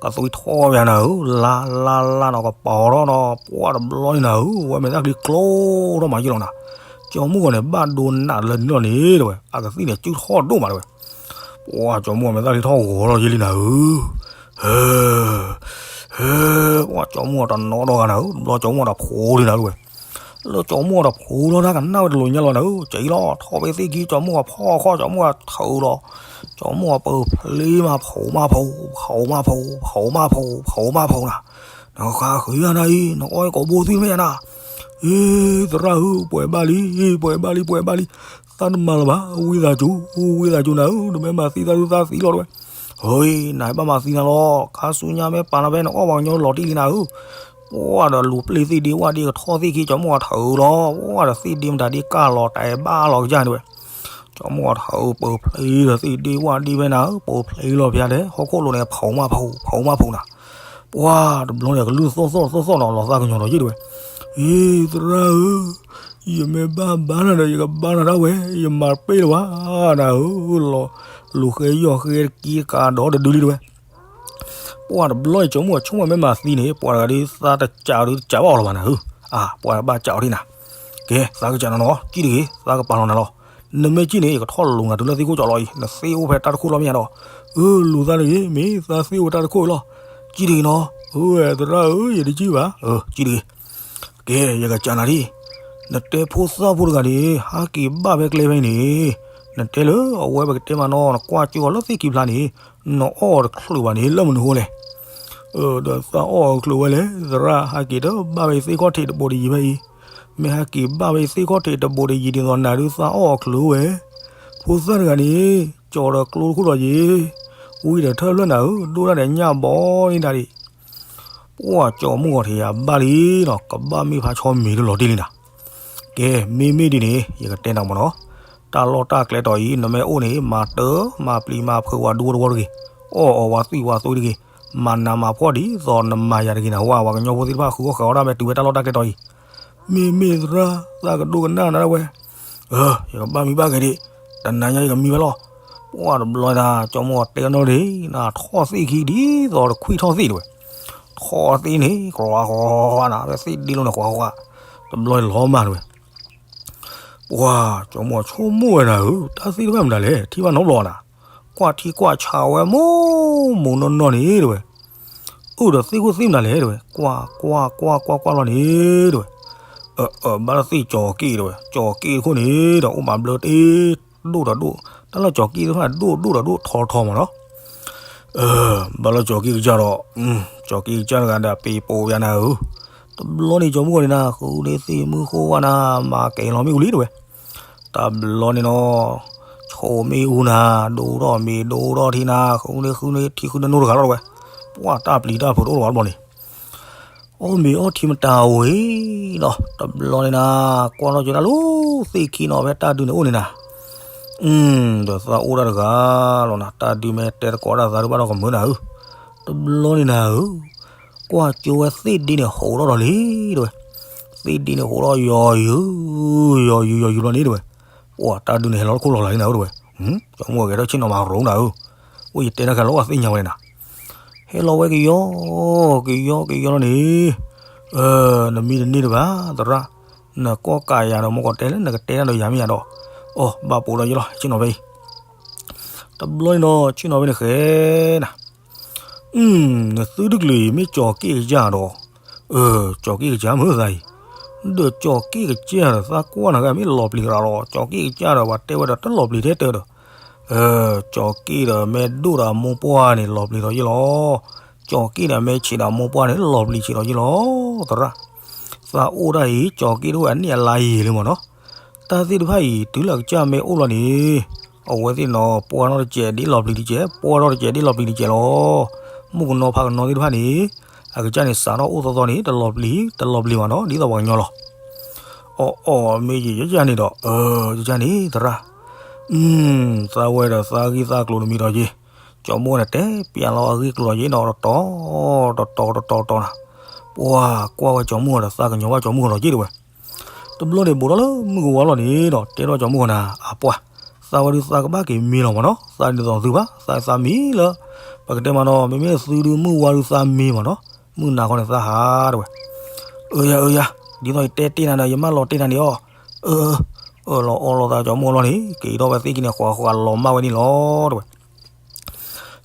ကသွံထီၣ်ဝဲနၤဧၢ, လါလါလါနီၤ ကပီၤထီၣ်နီၤ ပှၢ်တဘျီန့ၣ်နၤဧၢ, ဝဲမဲာ်သၣ်ချံကျိထီၣ်မးယ့ၢ်လီၤနၤ, ကၠီမုၢ်ဂီၤန့ၣ် ဘၣ်ဒိနးလၢနုာ်လီၤန့ၣ်တဲဝဲ အကသံၣ်န့ၣ် စုၣ်ထီၣ်ဒိၣ်မးတဲဝဲ, ပှၢ်ကၠီမုၢ်ဂီၤမဲာ်သၣ်ချံထီၣ်ဂီၤလီၤယ့ၢ်လံနၤဧၢ, ဟဲ ဟဲ, ပှၢ်ကၠီမုၢ်ဂီၤတနီၤဒီဂၤနၤဧၢ, တဘျီကၠီမုၢ်ဂီၤတဖိလံနၤဧၢ, လၢကၠီမုၢ်ဂီၤတဖိလီၤတၢ်ကနၣ်ဝဲတလိၤညါလီၤနၤဧၢ, ကၠီလီၤ ထီၣ်ဖဲသ့ၣ်ခံ ကၠီမုၢ်ဂီၤဖီၣ်ခီၣ် ကၠီမုၢ်ဂီၤထုးလီၤ ကၠီမုၢ်ဂီၤပၢၤဖျ့မး ဖိးမးဖိး ဖိးမးဖိး ဖိးမးဖိးနၤ, နဃါဃုာ်ယၤနၤအံၤ နအီၣ်ကိးဘိသံၣ်မ့ၢ်ယၤနၤ, အ့ သရၣ်ဧၢ ပှဲၤဘၣ်လံ ပှဲၤဘၣ်လံ ပှဲၤဘၣ်လံ, သးတမၤလၢၤဘၣ် ဝံသးစူၤ ဝံသးစူၤနၤဧၢ, နမ့ၢ်မၤသံသးဒုးသးသံလီၤတဲဝဲ, ဟ့ နဘၣ်မၤသံနၤလီၤ ခါဆူညါမ့ၢ်ပာ်နၤဖဲနအီၣ်ပှၤကညီလီၤတံၢ်လံနၤဧၢ, ပှၢ်ဒီးလူၤပျ့ၤသ့ၣ်ဒ့ဝၣ်ဒ့ကထီၣ်သ့ၣ်ခံ ကၠီမုၢ်ဂီၤထုးလီၤ ပှၢ်ဒီးသ့ၣ်ဒ့မတၤဒ့ကၢ်လီၤတၢ်ဘၣ်လီၤကစၢ်တဲဝဲ ကၠီမုၢ်ဂီၤထုးပၢၤဖျ့ဒီးသ့ၣ်ဒ့ဝၣ်ဒ့ဖဲနၤဧၢ, ပၢၤဖျ့လီၤဖဲဒဲး ဟီၣ်ခိၣ်လိၤန့ၣ် ဖိးမးဖိး ဖိးမးဖိးနၤ, ပှၢ်တဘျီန့ၣ်ကလုၢ်သီၣ်သီၣ်သီၣ်သီၣ်နီၤ လီၤသးကညီၤဒီးယ့ၢ်တဲဝဲ, အ့ သရၣ်ဧၢ, ယမ့ၢ်ဘၣ်ဘါနၤဒီး ယကဘါနၤဒၣ်ဝဲ ယမၤပ့ၢ်လၢၤဘၣ်နၤဧၢ, လူၤဃဲယီၢ်ဃဲတကံကးဒီတဒုလံတဲဝဲ ပှၢ်တဘျီန့ၣ် ကၠီမုၢ်ဂီၤဆိကမိၣ်မ့ၢ်မၤသံန့ၣ် ပှၤတဂၤဒ်သးတစးအီၤဒ်တစးဘၣ်အီၤလၢၤဘၣ်နၤဧၢ, အါ ပှၤဘၣ်စးအီၤဒ်နၤ, ကဲ သးကစးနၤနီၤ ကံၣ်တဂ့ၤ သးကပာ်လီၤနၤလီၤ, နမ့ၢ်ကံၣ်န့ၣ် ယကထီၣ်လူၤနၤတုၤလၢသ့ၣ်ခိၣ်ကၠီလီၤအံၤ နသ့အိၣ်ဖဲတၢ်တခိၣ်လီၤမ့ၢ်ဧါဒီး, အၢ လူၤသးတဂ့ၤ မ့ၢ်သးသ့အိၣ်ဖဲတၢ်တခိၣ်အံၤလီၤ, ကံၣ်တဂ့ၤနီၤ, အၢ သရၣ်ဧၢ ယတကံၣ်ဘၣ်, အၢ ကံၣ်တဂ့ၤ ကဲ ယကစးနၤဒ်, နတဲဖိသၣ်ဖိတဂၤန့ၣ် ဟးက့ၤဘၣ်ဖဲကျဲဖဲအံၤန့ၣ်, နတဲလၢအဝဲပကတဲမးနီၤ နကွၢ်ကၠိအီၤလၢသ့ၣ်ခံဖျါန့ၣ်, နအီၣ်အီၤတချုးဘၣ်န့ၣ် လၢမနုၤအဃိလဲၣ်, ဒီးသးအီၣ်အီၤတချုးဝဲလဲၣ် သရၣ် ဟးက့ၤတဘၣ်ဖဲသ့ၣ်ခီၣ်ထံးတဘိးတယံၤဖဲအံၤ, မ့ၢ်ဟးက့ၤဘၣ်ဖဲသ့ၣ်ခီၣ်ထံးတဘိးတယံၤဒ်သိးနၤဒုးသးအီၣ်အီၤတချုးဝဲ, ဖိသၣ်တဂၤန့ၣ် ကၠီဒီးကျိတခိၣ်ဒီးယံၤ, ဝံၤဒီးထၢၣ်ဖျၢၣ်နၤဧၢ ဒိၣ်ဒၣ်ဒီးညၣ်ဘီန့ၣ်တၢ်ဒံး ပှၢ်ကၠီမုၢ်ဂီၤထံးယၤဘၣ်လံနီၤ ကဘၣ်မ့ၢ်ဖးဆီမံၤလၢလီၤတံၢ်လံနၤ, ကဲ မ့မ့ၢ်ဒ်န့ၣ် ယကတဲနၤမးနီၤ, တၢ်လီၢ်တၢ်ကျဲတီၤအံၤ နမ့ၢ်အိၣ်န့ၣ် မၤတၢ် မၤပျံၤမၤဖုးဝဲဒူဝဲတဝီတဂ့ၤ, အီၣ်အီၤဝဲသွံၣ်ဝဲသွံၣ်တဂ့ၤ, မၤနးမၤဖှီၣ်ဒ်သိးနမၤယၤတဂ့ၤနၤ ဝဲပှၤကညီဖိသ့ၣ်တဖၣ်ဃုအီၣ်ဃုအီတၢ်မ့ၢ်တုၤဝဲတၢ်လီၢ်တၢ်ကျဲတီၤအံၤ, မ့မ့ၢ်သရၣ် သးကဒိကနၣ်နၤဒၣ်ဝဲ ယကဘၣ်မံဘၣ်ဂ့ၤဒံး, တနၤညါယကမံဘၣ်လီၤ, ပှၢ်တဘျီနၤ ကၠီမုၢ်ဂီၤတဲကနီၣ်ဒံး နထီၣ်သ့ၣ်ခံဒ်သိးတခွံထီၣ်သ့ၣ်တဲဝဲ, ထီၣ်သ့ၣ်န့ၣ် ကွၢ်ကွၢ်နၤ ဖဲသ့ၣ်ဒ့လိာ်န့ၣ် ကွၢ်ကွၢ်, တဘျီလီၤမၢ်တဲဝဲ, ပှၢ် ကၠီမုၢ်ဂီၤဆိကမိၣ်ဝဲနၤဧၢ တၢ်သ့ၣ်တဖၣ်မတၤလဲၣ် ထံၣ်ဘၣ်နီတဘျီနၤ, ကွၢ်ထံကွၢ်ဆးဝဲမိၢ်မိၢ်နီၢ်နီၢ်န့ၣ်တဲဝဲ, အိၣ်ဒီးသ့ၣ်ခိၣ်သ့ၣ်မတၤလဲၣ်တဲဝဲ ကွၢ်ကွၢ်ကွၢ်ကွၢ်ကွၢ်လီၤန့ၣ်တဲဝဲ, အၢ ဘၣ်လၢသ့ၣ်ကၠီၤက့ၣ်တဲဝဲ ကၠီၤက့ၣ်တခိၣ်န့ၣ်ဒီးအိၣ်မးဘျၢတ့ၢ် ဒိၣ်ဒီးဒိၣ်, တၢ်လၢကၠီၤက့ၣ်တဖၣ်ဒိၣ်ဒိၣ်ဒီးဒိၣ်ထီထီမးနီၤ, ဘၣ်လၢကၠီၤက့ၣ်ကစၢ်ဒီး, ကၠီၤက့ၣ်ကစၢ်တဂၤဒီးပ့ၤပိာ်ယၤနၤဧၢ, တဘျီန့ၣ်ကၠီမုၢ်ဂီၤန့ၣ်နၤ ဃုန့ၢ်သ့ၣ်မုၢ်ဃိဝဲနၤ မၤကဲၤလီၤမ့ၣ်အူလံတဲဝဲ, တဘျီန့ၣ်နီၤ, ဆိမ့ၣ်အူနၤ ဒိၣ်ထီၣ်မ့ၤဒိၣ်ထီၣ်ထံနၤ ဃုန့ၢ်ဃုန့ၢ်ထံဃုန့ၢ်နိတဂၤလီၤတဲဝဲ, ပှၢ်တၢ်ပျံၤတၢ်ဖုးတအိၣ်လၢၤဘၣ်တဘျီန့ၣ် အီၣ်မ့ၤအီထံမတၤဝံၤဒီး တဘျီန့ၣ်နၤ ကွၢ်ထီၣ်ကၠိတၢ်လၢသ့ၣ်ခံနီၤ ဖဲတၢ်ဒုးန့ၣ်အိၣ်န့ၣ်နၤ, ဒီးသးအိၣ်ဒၣ်တဂၤလီၤနၤ တၢ်ဒုးမ့ၢ်တဲတကိးဒၣ်သးဒုးဘၣ်ဒီးကမၢနၤဧၢ, တဘျီန့ၣ်နၤဧၢ, ကွၢ်ကၠိဝဲသ့ၣ်ဒ့န့ၣ်ဟိးထီၣ်ဒီးလံတဲဝဲ, သ့ၣ်ဒ့န့ၣ်ဟိးထီၣ်ယီၤယုာ်, ယီၤယုာ်ယီၤယုာ်ဘျီန့ၣ်တဲဝဲ, ပှၢ်တၢ်ဒုးန့ၣ်ဟဲလီၤတခိၣ်လီၤလၢနၤဧၢတဲဝဲ, ကၠီမုၢ်ဂီၤဂဲၤထီၣ်ဆ့ၣ်နီၤမၤရိနၤဧၢ, အိၣ်ယတဲတၢ်ခဲလၢာ်အသ့ၣ်ညါဝဲန့ၣ်နၤ ဟဲလီၤဝဲကယီကယီကယီလီၤန့ၣ်, နမံတန့ၢ်တဘၣ် သရၣ်, နကီၢ်ကးယၤဒီး မ့ၢ်ကီၢ်တဲလၢနကတဲတၢ်ဒီးယၤမ့ၢ်ယၤဒီး, အီ ဘၣ်ပိာ်ဒီးယလီၤ ဆ့ၣ်နီၤဖဲအံၤ, တဘျီန့ၣ်ဒီး ဆ့ၣ်နီၤဖဲန့ၣ်ဃဲနၤ, နသုတကလုာ်အံၤမ့ၢ်ကၠီၤက့ၣ်ကစၢ်ဒီး, ကၠီၤက့ၣ်ကစၢ်မ့ၢ်သးအံၤ, ဒီးကၠီၤက့ၣ်ကစၢ်ဒီး သးကွၢ်နၤဂ့ၤမ့ၢ်လီၤပျံၤသရၣ်လီၤ ကၠီၤက့ၣ်ကစၢ်ဒီး ပှၤတဲဝဲဒီးတလီၤပျံၤထဲတၢ်ဒီး ကၠီၤက့ၣ်ဒီးမ့ၢ်ဒိၣ်ဒီးအမိၢ်ပှၢ်န့ၣ် လီၤပျံၤဒီးယ့ၢ်လီၤ. ကၠီၤက့ၣ်ဒီးမ့ၢ်ဆံးဒီးအမိၢ်ပှၢ်န့ၣ် လီၤပျံၤဆံးဒီးယ့ၢ်လီၤ. သရၣ်, သးအိၣ်ဒၣ်အံၤ ကၠီၤက့ၣ်တအိၣ်ဝဲအနံၣ်အလါယံာ်လံမ့ၢ်နီၤ. တၢ်သ့ၣ်တဖၣ်အံၤ တုၤလၢအကစၢ်မ့ၢ်အိၣ်လီၤန့ၣ်, အဝဲသ့ၣ်နီၤ ပှၢ်ထီၣ်တစဲးဒ်လီၤပျံၤတစဲး, ပှၢ်ထီၣ်တစဲးဒ်လီၤပျံၤတစဲးလီၤ. မုၣ်ကနီၤဖးကနီၤသ့ၣ်တဖၣ်န့ၣ် အကစၢ်န့ၣ်စးထီၣ်အိၣ်သီသီန့ၣ် တလီၤပျံၤ, တလီၤပျံၤဘၣ်နီၤ ဒ်သိးပှၤကညီလီၤ. အီၣ်အီၣ်မ့ၢ်ယယကစၢ်န့ၣ်ဒီး, ယကစၢ်န့ၣ်သရၣ်, သးဝဲဒီးသးဂံၢ်သးကျိၤတမံၤဒီးယ့ၢ်, ကၠီမုၢ်ဂီၤန့ၣ် တဲပျးလီၤအဂ့ၢ်ကျိၤလီၤယ့ၣ်နီၤ တတီၤတတီၤတတီၤတတီၤနီၤ, ပှၤကွၢ်ဝဲကၠီမုၢ်ဂီၤဒီး သးကညီၤဘၣ်ကၠီမုၢ်ဂီၤလီၤယ့ၣ်တဲဝဲ. တဘျီန့ၣ် ဘူးထီၣ်လၢမုၢ်ကဝါလီၤန့ၣ်ဒီး တဲထီၣ်ကၠီမုၢ်ဂီၤနၤ, အပှၤ, သးဝဲဒုးသးကဘၣ်က့ၤမံလီၤမးနီၤ, သးဒ်သိးသုဘၣ်, သးသးမံလၢ ပကတဲမးနီၤ, မ့မ့ၢ်သုဒုးမုၢ်ဝါဒုးသးမံမးနီၤ, မုၢ်နၤခီန့ၣ်သးဟးတဲဝဲ. အၢယၤအၢယၤ, ဒ်သိးယတဲတ့ၢ်နၤဒီး ယမၢလီၤတဲာ်နၤန့ၣ်အီၤ, အၢ အၢ လီၤအီလီၤသးကၠီမုၢ်ဂီၤလီၤန့ၣ် က့ၤထီၣ်ဝဲသ့ၣ်ခံန့ၣ် ဃှးဃှးလီၤမၢ်ဝဲန့ၣ်လီၤတဲဝဲ.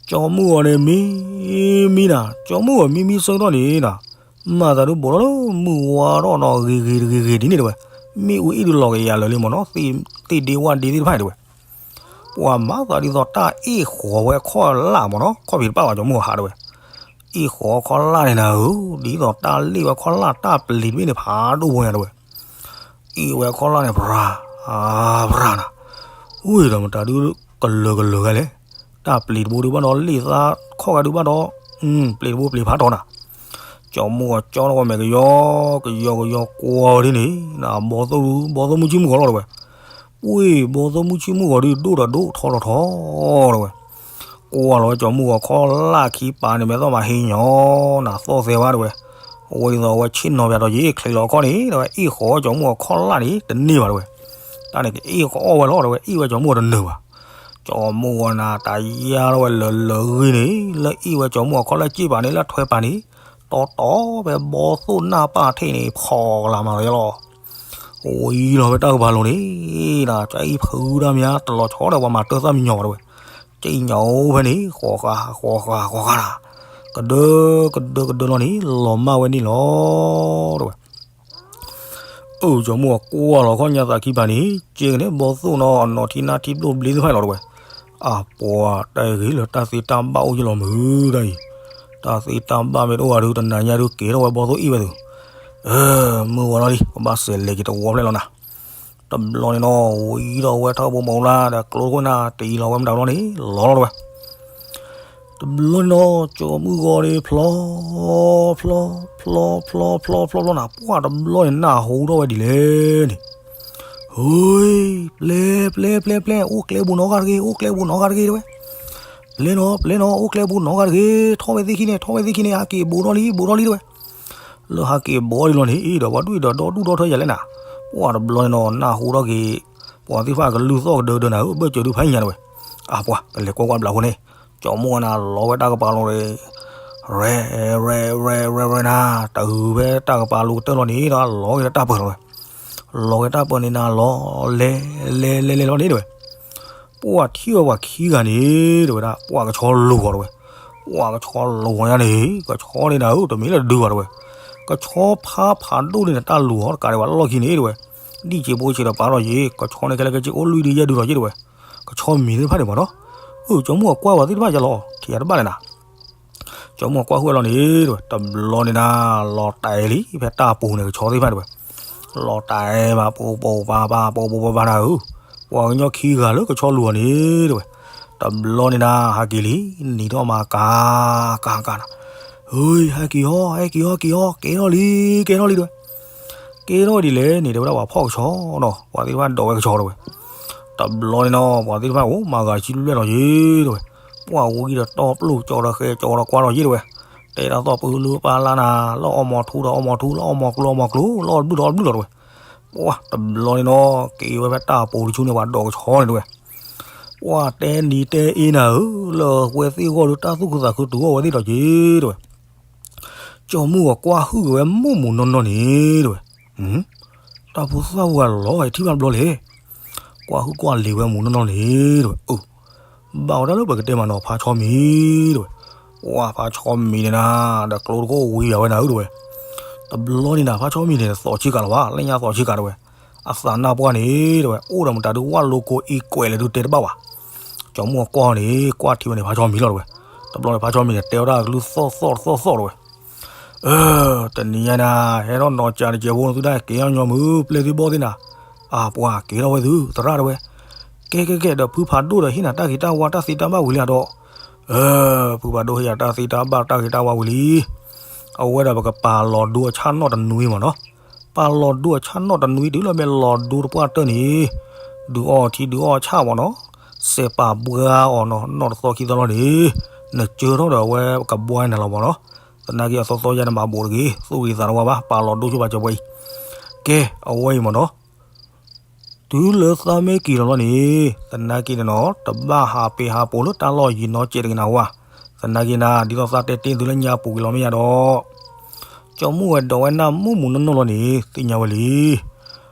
ကၠီမုၢ်ဂီၤန့ၣ် မံ မံနၤ, ကၠီမုၢ်ဂီၤမံမံဆၢကတီၢ်န့ၣ်နၤ, မၤသးဒုးဘူးထီၣ်လၢမုၢ်ဝါထီၣ်နီၤ ဂ့ၤဂ့ၤတဂ့ၤဂ့ၤဒ်န့ၣ်တဲဝဲ, မ့ၣ်အူအ့ၣ်ဒုးလီၤကယၤလၢာ်လံမးနီၤ, သ့ၣ်ဒ့ဝၣ်ဒ့သ့ၣ်တဖၣ်န့ၣ်တဲဝဲ. ပှၤမၤသးဒ်သိးတၢ်အ့ၣ်ဃီၤဝဲခီၣ်လၣ်မးနီၤ, ခီၣ်ဖံးတပၣ်ဘၣ်ကၠီမုၢ်ဂီၤဟးတဲဝဲ. အ့ၣ်ဃီၤခီၣ်လၣ်န့ၣ်နၤဧၢ, ဒ်သိးတၢ်လ့ၣ်ဝဲခီၣ်လၣ်တၢ်ပျံၤတဘ့ၣ်န့ၣ် ဖးဒိၣ်ဝဲညါတဲဝဲ. အ့ၣ်ဝဲခီၣ်လၣ်န့ၣ် ပြၤ ပြၤနၤ, ဝ့ၢ်ဒီးမတၤဒုးကလၢၤကလၢၤဂၤလဲၣ်, တၢ်ပျံၤတဘိဒုးဘၣ်ဒီး လ့ၣ်သးခီၣ်ဂၤဒုးဘၣ်ဒီး ပျံၤတဘိပျံၤဖးထီနၤ. ကၠီမုၢ်ဂီၤကၠီထီၣ်ဝဲမဲာ်ကယီကယီကယီကွၢ်ဒ်န့ၣ် ဘီသိၣ် ဘီသိၣ်မုၢ်ဆ့ၣ်မုၢ်ဂီၤလီၤတဲဝဲ. ပှ့ၤ ဘီသိၣ်မုၢ်ဆ့ၣ်မုၢ်ဂီၤဒုး ဒိၣ်ဒီးဒိၣ်ထီဒီးထီတဲဝဲ. ကွၢ်လီၤဝဲကၠီမုၢ်ဂီၤခီၣ်လၣ်ခံပၤန့ၣ် မဲာ်သီၣ်မးဟ့ညီၤနၤ သီၣ်သဲဝဲတဲဝဲ. အဝဲဒ်သိးအဝဲဆ့ၣ်နီၤပၠးဒီးယ့ၣ်ချ့လီၤအခီၣ်န့ၣ် တဲဝဲ အ့ၣ်ဃီၤကၠီမုၢ်ဂီၤခီၣ်လၣ်န့ၣ် တန့ၢ်ဘၣ်တဲဝဲ. တၢ်န့ၣ်ကအ့ၣ်ကအီၣ်ဝဲလီၤတဲဝဲ အ့ၣ်ဝဲကၠီမုၢ်ဂီၤတနၢၤဘၣ်. ကၠီမုၢ်ဂီၤနၤ တၢ်ယါထီၣ်ဝဲလၢာ်လၢာ်ဂ့ၤန့ၣ် လၢအ့ၣ်ဝဲကၠီမုၢ်ဂီၤခီၣ်လၢကၠ့ၣ်ပၤန့ၣ် လၢထွဲပၤန့ၣ် တီတီဖဲဘီသိၣ်နၢ်ပၢ်ထံးန့ၣ် ဖီကလၤမးလီၤလီၤ. ဝံၤလီၤဖဲတၢ်ကပၤလိၤန့ၣ် ကၠီအ့ၣ်ဖုဒၣ်မး တလီၤဆီဒီးပှၤမၤတၢ်သၣ်မံညီၤဘၣ်တဲဝဲ. ကၠ့ၣ်ညါအိၣ်ဖဲန့ၣ် ဃီဃာ်ဃီဃာ်ဃီဃာ်နၤ, ကဒၢကဒၢကဒၢလီၤန့ၣ် လီၤမၢ်ဝဲန့ၣ်လီၤတဲဝဲ. အၢ ကၠီမုၢ်ဂီၤကွၢ်လီၤခီၣ်ညါသးခံပၤန့ၣ် ကဲကန့ၣ် ဘီသိၣ်နီၤ အနီၢ်ထံနၢ်ထံဘျိၣ်ဘျ့သ့ၣ်တဖၣ်လီၤတဲဝဲ. အပှၤ တၢ်ဂ့ၤလၢတၢ်သ့တၢ်ဘၣ်အိၣ်ယလီၤမုာ်တၢ်အံၤ, တၢ်သ့တၢ်ဘၣ်မ့ၢ်တအိၣ်ဂၤဒုး တနၤညါဒုးက့ၤထီၣ်ဝဲဘီသိၣ်အ့ၣ်ဝဲသုး. အၢ မုၢ်ဝါလီၤလံ ကဘၣ်စဲးလဲၤက့ၤတဝီဖျဲၣ်လီၤနၤ. တဘျီန့ၣ်နီၤ ဝံၤဒီးဝဲထီၣ်ဘိမီၤလၢ်ဒီးကျိတခိၣ်နၢ် တအံၤလီၤဝဲမတၤဘျီန့ၣ် လီၤလီၤတဲဝဲ. တဘျီန့ၣ်နီၤ ကၠီမုၢ်ဂီၤန့ၣ် ဖျီ ဖျီ ဖျီ ဖျီ ဖျီ ဖျီ ဖျီနၤ ပှၢ်တဘျီန့ၣ် နၢ်ဟူထီၣ်ဝဲဒ်လဲၣ်န့ၣ်, ဟူ ပျဲ ပျဲ ပျဲ ပျဲ အိၣ်ကျဲဘူးနီတဂၤတဂ့ၤ အိၣ်ကျဲဘူးနီတဂၤတဂ့ၤတဲဝဲ. ပျဲနီၤ ပျဲနီၤ အိၣ်ကျဲဘူးနီတဂၤတဂ့ၤ ထီၣ်ဝဲသ့ၣ်ခံန့ၣ် ထီၣ်ဝဲသ့ၣ်ခံန့ၣ် ဟးက့ၤဘူးထီၣ်လံ ဘူးထီၣ်လံတဲဝဲ. လၢဟးက့ၤဘူးထီၣ်လံလီၤန့ၣ် ဒီးပှၤဒွံၣ်ဒီးဒီဒူၣ်ဒီထၢယၤလဲၣ်နၤ, ပှၢ်တဘျီန့ၣ်နီၤ နၢ်ဟူထီၣ်က့ၤ ပှၤသ့ၣ်တဖၣ်ကလုၢ်သီၣ်ကဒၢဒၢနၤဧၢ ဘၢၣ်စၢၤဒုးဖးညါတဲဝဲ. အပှၤ ကလဲၤကွၢ်ကွၢ်ဘျးဃိန့ၣ်, ကၠီမုၢ်ဂီၤနၤ လီၤဝဲတၢ်ကပၤလိၤဒီး ရဲ ရဲ ရဲ ရဲ ရဲနၤ, တၢ်ဟုၣ်ဖဲတၢ်ကပၤလိၤကတၢၢ်လီၤန့ၣ်ဒီး လီၤဝဲတၢ်ပၢၤလီၤဝဲ. လီၤဝဲတၢ်ပၢၤန့ၣ်နၤ လီၤလဲၤလဲၤလဲၤလီၤန့ၣ်တဲဝဲ. ပှၢ်ထံၣ်ဝဲပှၤခံဂၤန့ၣ် တဲဝဲဒၣ် ပှၢ်ကဆီလူၤဂီၤတဲဝဲ. ပှၢ်ကဆီလူၤဂီၤညါန့ၣ် ကဆီန့ၣ်နၤဧၢ တမ့ၢ်လၢဒုးဘၣ်တဲဝဲ. ကဆီဖးဖးဒိၣ်န့ၣ် တၢ်လူၤဂီၤတကးဒံးဘၣ်လီၢ်ခံန့ၣ်တဲဝဲ. ဒ်စံးဘိစံးဒီးပာ်လီၤယ့ၣ် ကဆီန့ၣ်ခဲလၢာ်ခဲဆ့အိၣ်လွံၢ်ဒုယဲၢ်ဒုလီၤယ့ၣ်တဲဝဲ. ကဆီမံၤသ့ၣ်တဖၣ်န့ၣ်မးနီၤ. အၢ ကၠီမုၢ်ဂီၤကွၢ်ဝဲသ့ၣ်တဖၣ်ယလီၤ ထံၣ်ယၤတဘၣ်လဲၣ်နၤ. ကၠီမုၢ်ဂီၤကွၢ်ဃုာ်ဝဲလီၤန့ၣ်တဲဝဲ တဘျီန့ၣ်နၤ လီၤတဲာ်လံ ဖဲတၢ်ပူၤန့ၣ် ကဆီသ့ၣ်တဖၣ်တဲဝဲ. လီၤတဲာ်ဘၣ် ပူၤပူၤပၤပၤ ပူၤပူၤပၤပၤနၤဧၢ, ပှၤကညီခံဂၤလၢကဆီလူၤဂီၤန့ၣ်တဲဝဲ. တဘျီန့ၣ်နၤ ဟးက့ၤလံ နံၤထီၣ်မးကၤ ကၤ ကၤနၤ. ဟဲက့ၤဟီ ဟဲက့ၤဟီ က့ၤဟီ က့ၤထီၣ်လံ က့ၤထီၣ်လံတဲဝဲ. က့ၤထီၣ်ဝဲဒ်လဲၣ်န့ၣ် တဲဝဲဒၣ်ပှၤဖီၣ်ကဆီနီၤ ပှၤသ့ၣ်တဖၣ်ဒိးဝဲကဆီတဲဝဲ. တဘျီန့ၣ်နီၤ ပှၤသ့ၣ်တဖၣ်အိၣ်မၤဂၤဆံလွဲၢ်လီၤယ့ၣ်တဲဝဲ. ပှၢ်ဝံၤဒီးတီပျိၢ်ကၠီဒီးဃဲကၠီဒီးကွၢ်လီၤယ့ၣ်တဲဝဲ. တဲတၢ်သီၣ်ပၢလၢပၢ်လၢ်နၤ လၢအီၣ်မီၤထူဒီးအီၣ်မီၤထူ လၢအီၣ်မီၤကျိအီၣ်မီၤကျိ လၢအီၣ်ဘျုၣ်ဒီးအီၣ်ဘျုၣ်လီၤတဲဝဲ. ပှၢ်တဘျီန့ၣ်နီၤ က့ၤဝဲဖဲတၢ်ပူၤတဆူန့ၣ် ပှၤဒိးကဆီန့ၣ်တဲဝဲ. ပှၢ်တဲနံၤတဲအ့နၤဧၢ, လၢအဝဲသ့ၣ်ဂီၢ်ဒီးတၢ်သူၣ်ခုသးခုတုၤအီၣ်ဝဲသ့ၣ်ဒီးက့ၤတဲဝဲ. ကၠီမုၢ်ဂီၤကွၢ်ဟုၣ်က့ၤဝဲမုာ်မုာ်နီၢ်နီၢ်န့ၣ်တဲဝဲ. တၢ်ဖိသၣ်ဝဲလီၤ ထံၣ်ဘၣ်ဘျီလဲၣ်. ကွၢ်ဟုၣ်ကွၢ်လံၤဝဲမုာ်နီၢ်နီၢ်န့ၣ်တဲဝဲ. အၢ ဘၣ်ဝဲဒၣ်လၢပကတဲမးနီၤ ဖါဆီမံၤတဲဝဲ. ပှၢ်ဖါဆီမံၤန့ၣ်နၤ ဒီးကျိတခိၣ်ဝံၤယၤဝဲနၤဧၢတဲဝဲ. တဘျီန့ၣ်နၤ ဖါဆီမံၤန့ၣ် သီၣ်ဆံကၤလီၤဘၣ် လၢညါသီၣ်ဆံကၤတဲဝဲ. အသးနၢ်ပှၢ်န့ၣ်တဲဝဲ အိၣ်ဒီးမတၤဒုးဝၣ်လိကိအံကွဲးလၢဒုးတဲတဘၣ်ဘၣ်. ကၠီမုၢ်ဂီၤကွၢ်န့ၣ် ကွၢ်ထံၣ်ဝဲန့ၣ် ဖါဆီမံၤလီၤတဲဝဲ. တဘျီန့ၣ် ဖါဆီမံၤန့ၣ် တဲဝဲဒၣ်ကလုၢ်သီၣ်သီၣ်သီၣ်သီၣ်တဲဝဲ. အၢ တနံၤညါနၤ ဟဲထီၣ်နီၤကၠးတစဲးဖိနသုဒၣ်က့ၤအီၣ်ညီမုၢ် ပျဲၢ်သုဘီၣ်သ့ၣ်နၤ. အပှၤက့ၤထီၣ်ဝဲသု သရၣ်တဲဝဲ. ကဲကဲကဲ ဒီးဖုဖးဒိၣ်ဒီးဟ့ၣ်နၤတၢ်ဂ့ၤတၢ်ဝါတၢ်သ့တၢ်ဘၣ်ဝံၤလံဧါဒီး. အၢ ဖုဖးဒိၣ်ဟ့ၣ်ယၤတၢ်သ့တၢ်ဘၣ်တၢ်ဂ့ၤတၢ်ဝါဝံၤလံ. အဝဲဒၣ်ပကပာ်လီၤဒိအဆၣ်နီၣ်တနွံမးနီၤ. ပာ်လီၤဒိအဆၣ်နီၣ်တနွံတုၤလၢမ့ၢ်လီၤဒိတပှၢ်တၢၢ်န့ၣ် ဒုးအီထံဒုးအီဆၣ်မးနီၤ. စဲးပာ်ဘှါအီၤနီၤ နီၢ်တသီခံသီလီၤန့ၣ်, နကၢထီၣ်ဒီးအဝဲကဘှါနၤလီၤမၢ်နီၤ. သနာ်က့အသီသီယါနဘၣ်ဘိးတဂ့ၤ သူၣ်ဂ့ၤသးတဝါဘၣ် ပာ်လီၤဒိဆိပာ်စၢၤပှဲၤအံၤ. ကဲ, အဝဲအံၤမၢ်နီၤ တုၤလၢသးမ့ၢ်က့ၤလီၤလီၤန့ၣ် သနာ်က့န့ၣ်နီၤ တဘၣ်ဟးပ့ၤဟးပိာ်လၢတၢ်လီၢ်ယံၤနီတစဲးတဂ့ၤနၤဝဲ. သနာ်က့နၤ ဒ်သိးသးတဲတ့ၢ်သုလၢညါပူၤကွံာ်လီၤမ့ၢ်ယါဒီး ကၠီမုၢ်ဝဲဒိးဝဲနၢ်မုာ်မုာ်နီၢ်နီၢ်လီၤန့ၣ် သ့ၣ်ညါဝဲလံ.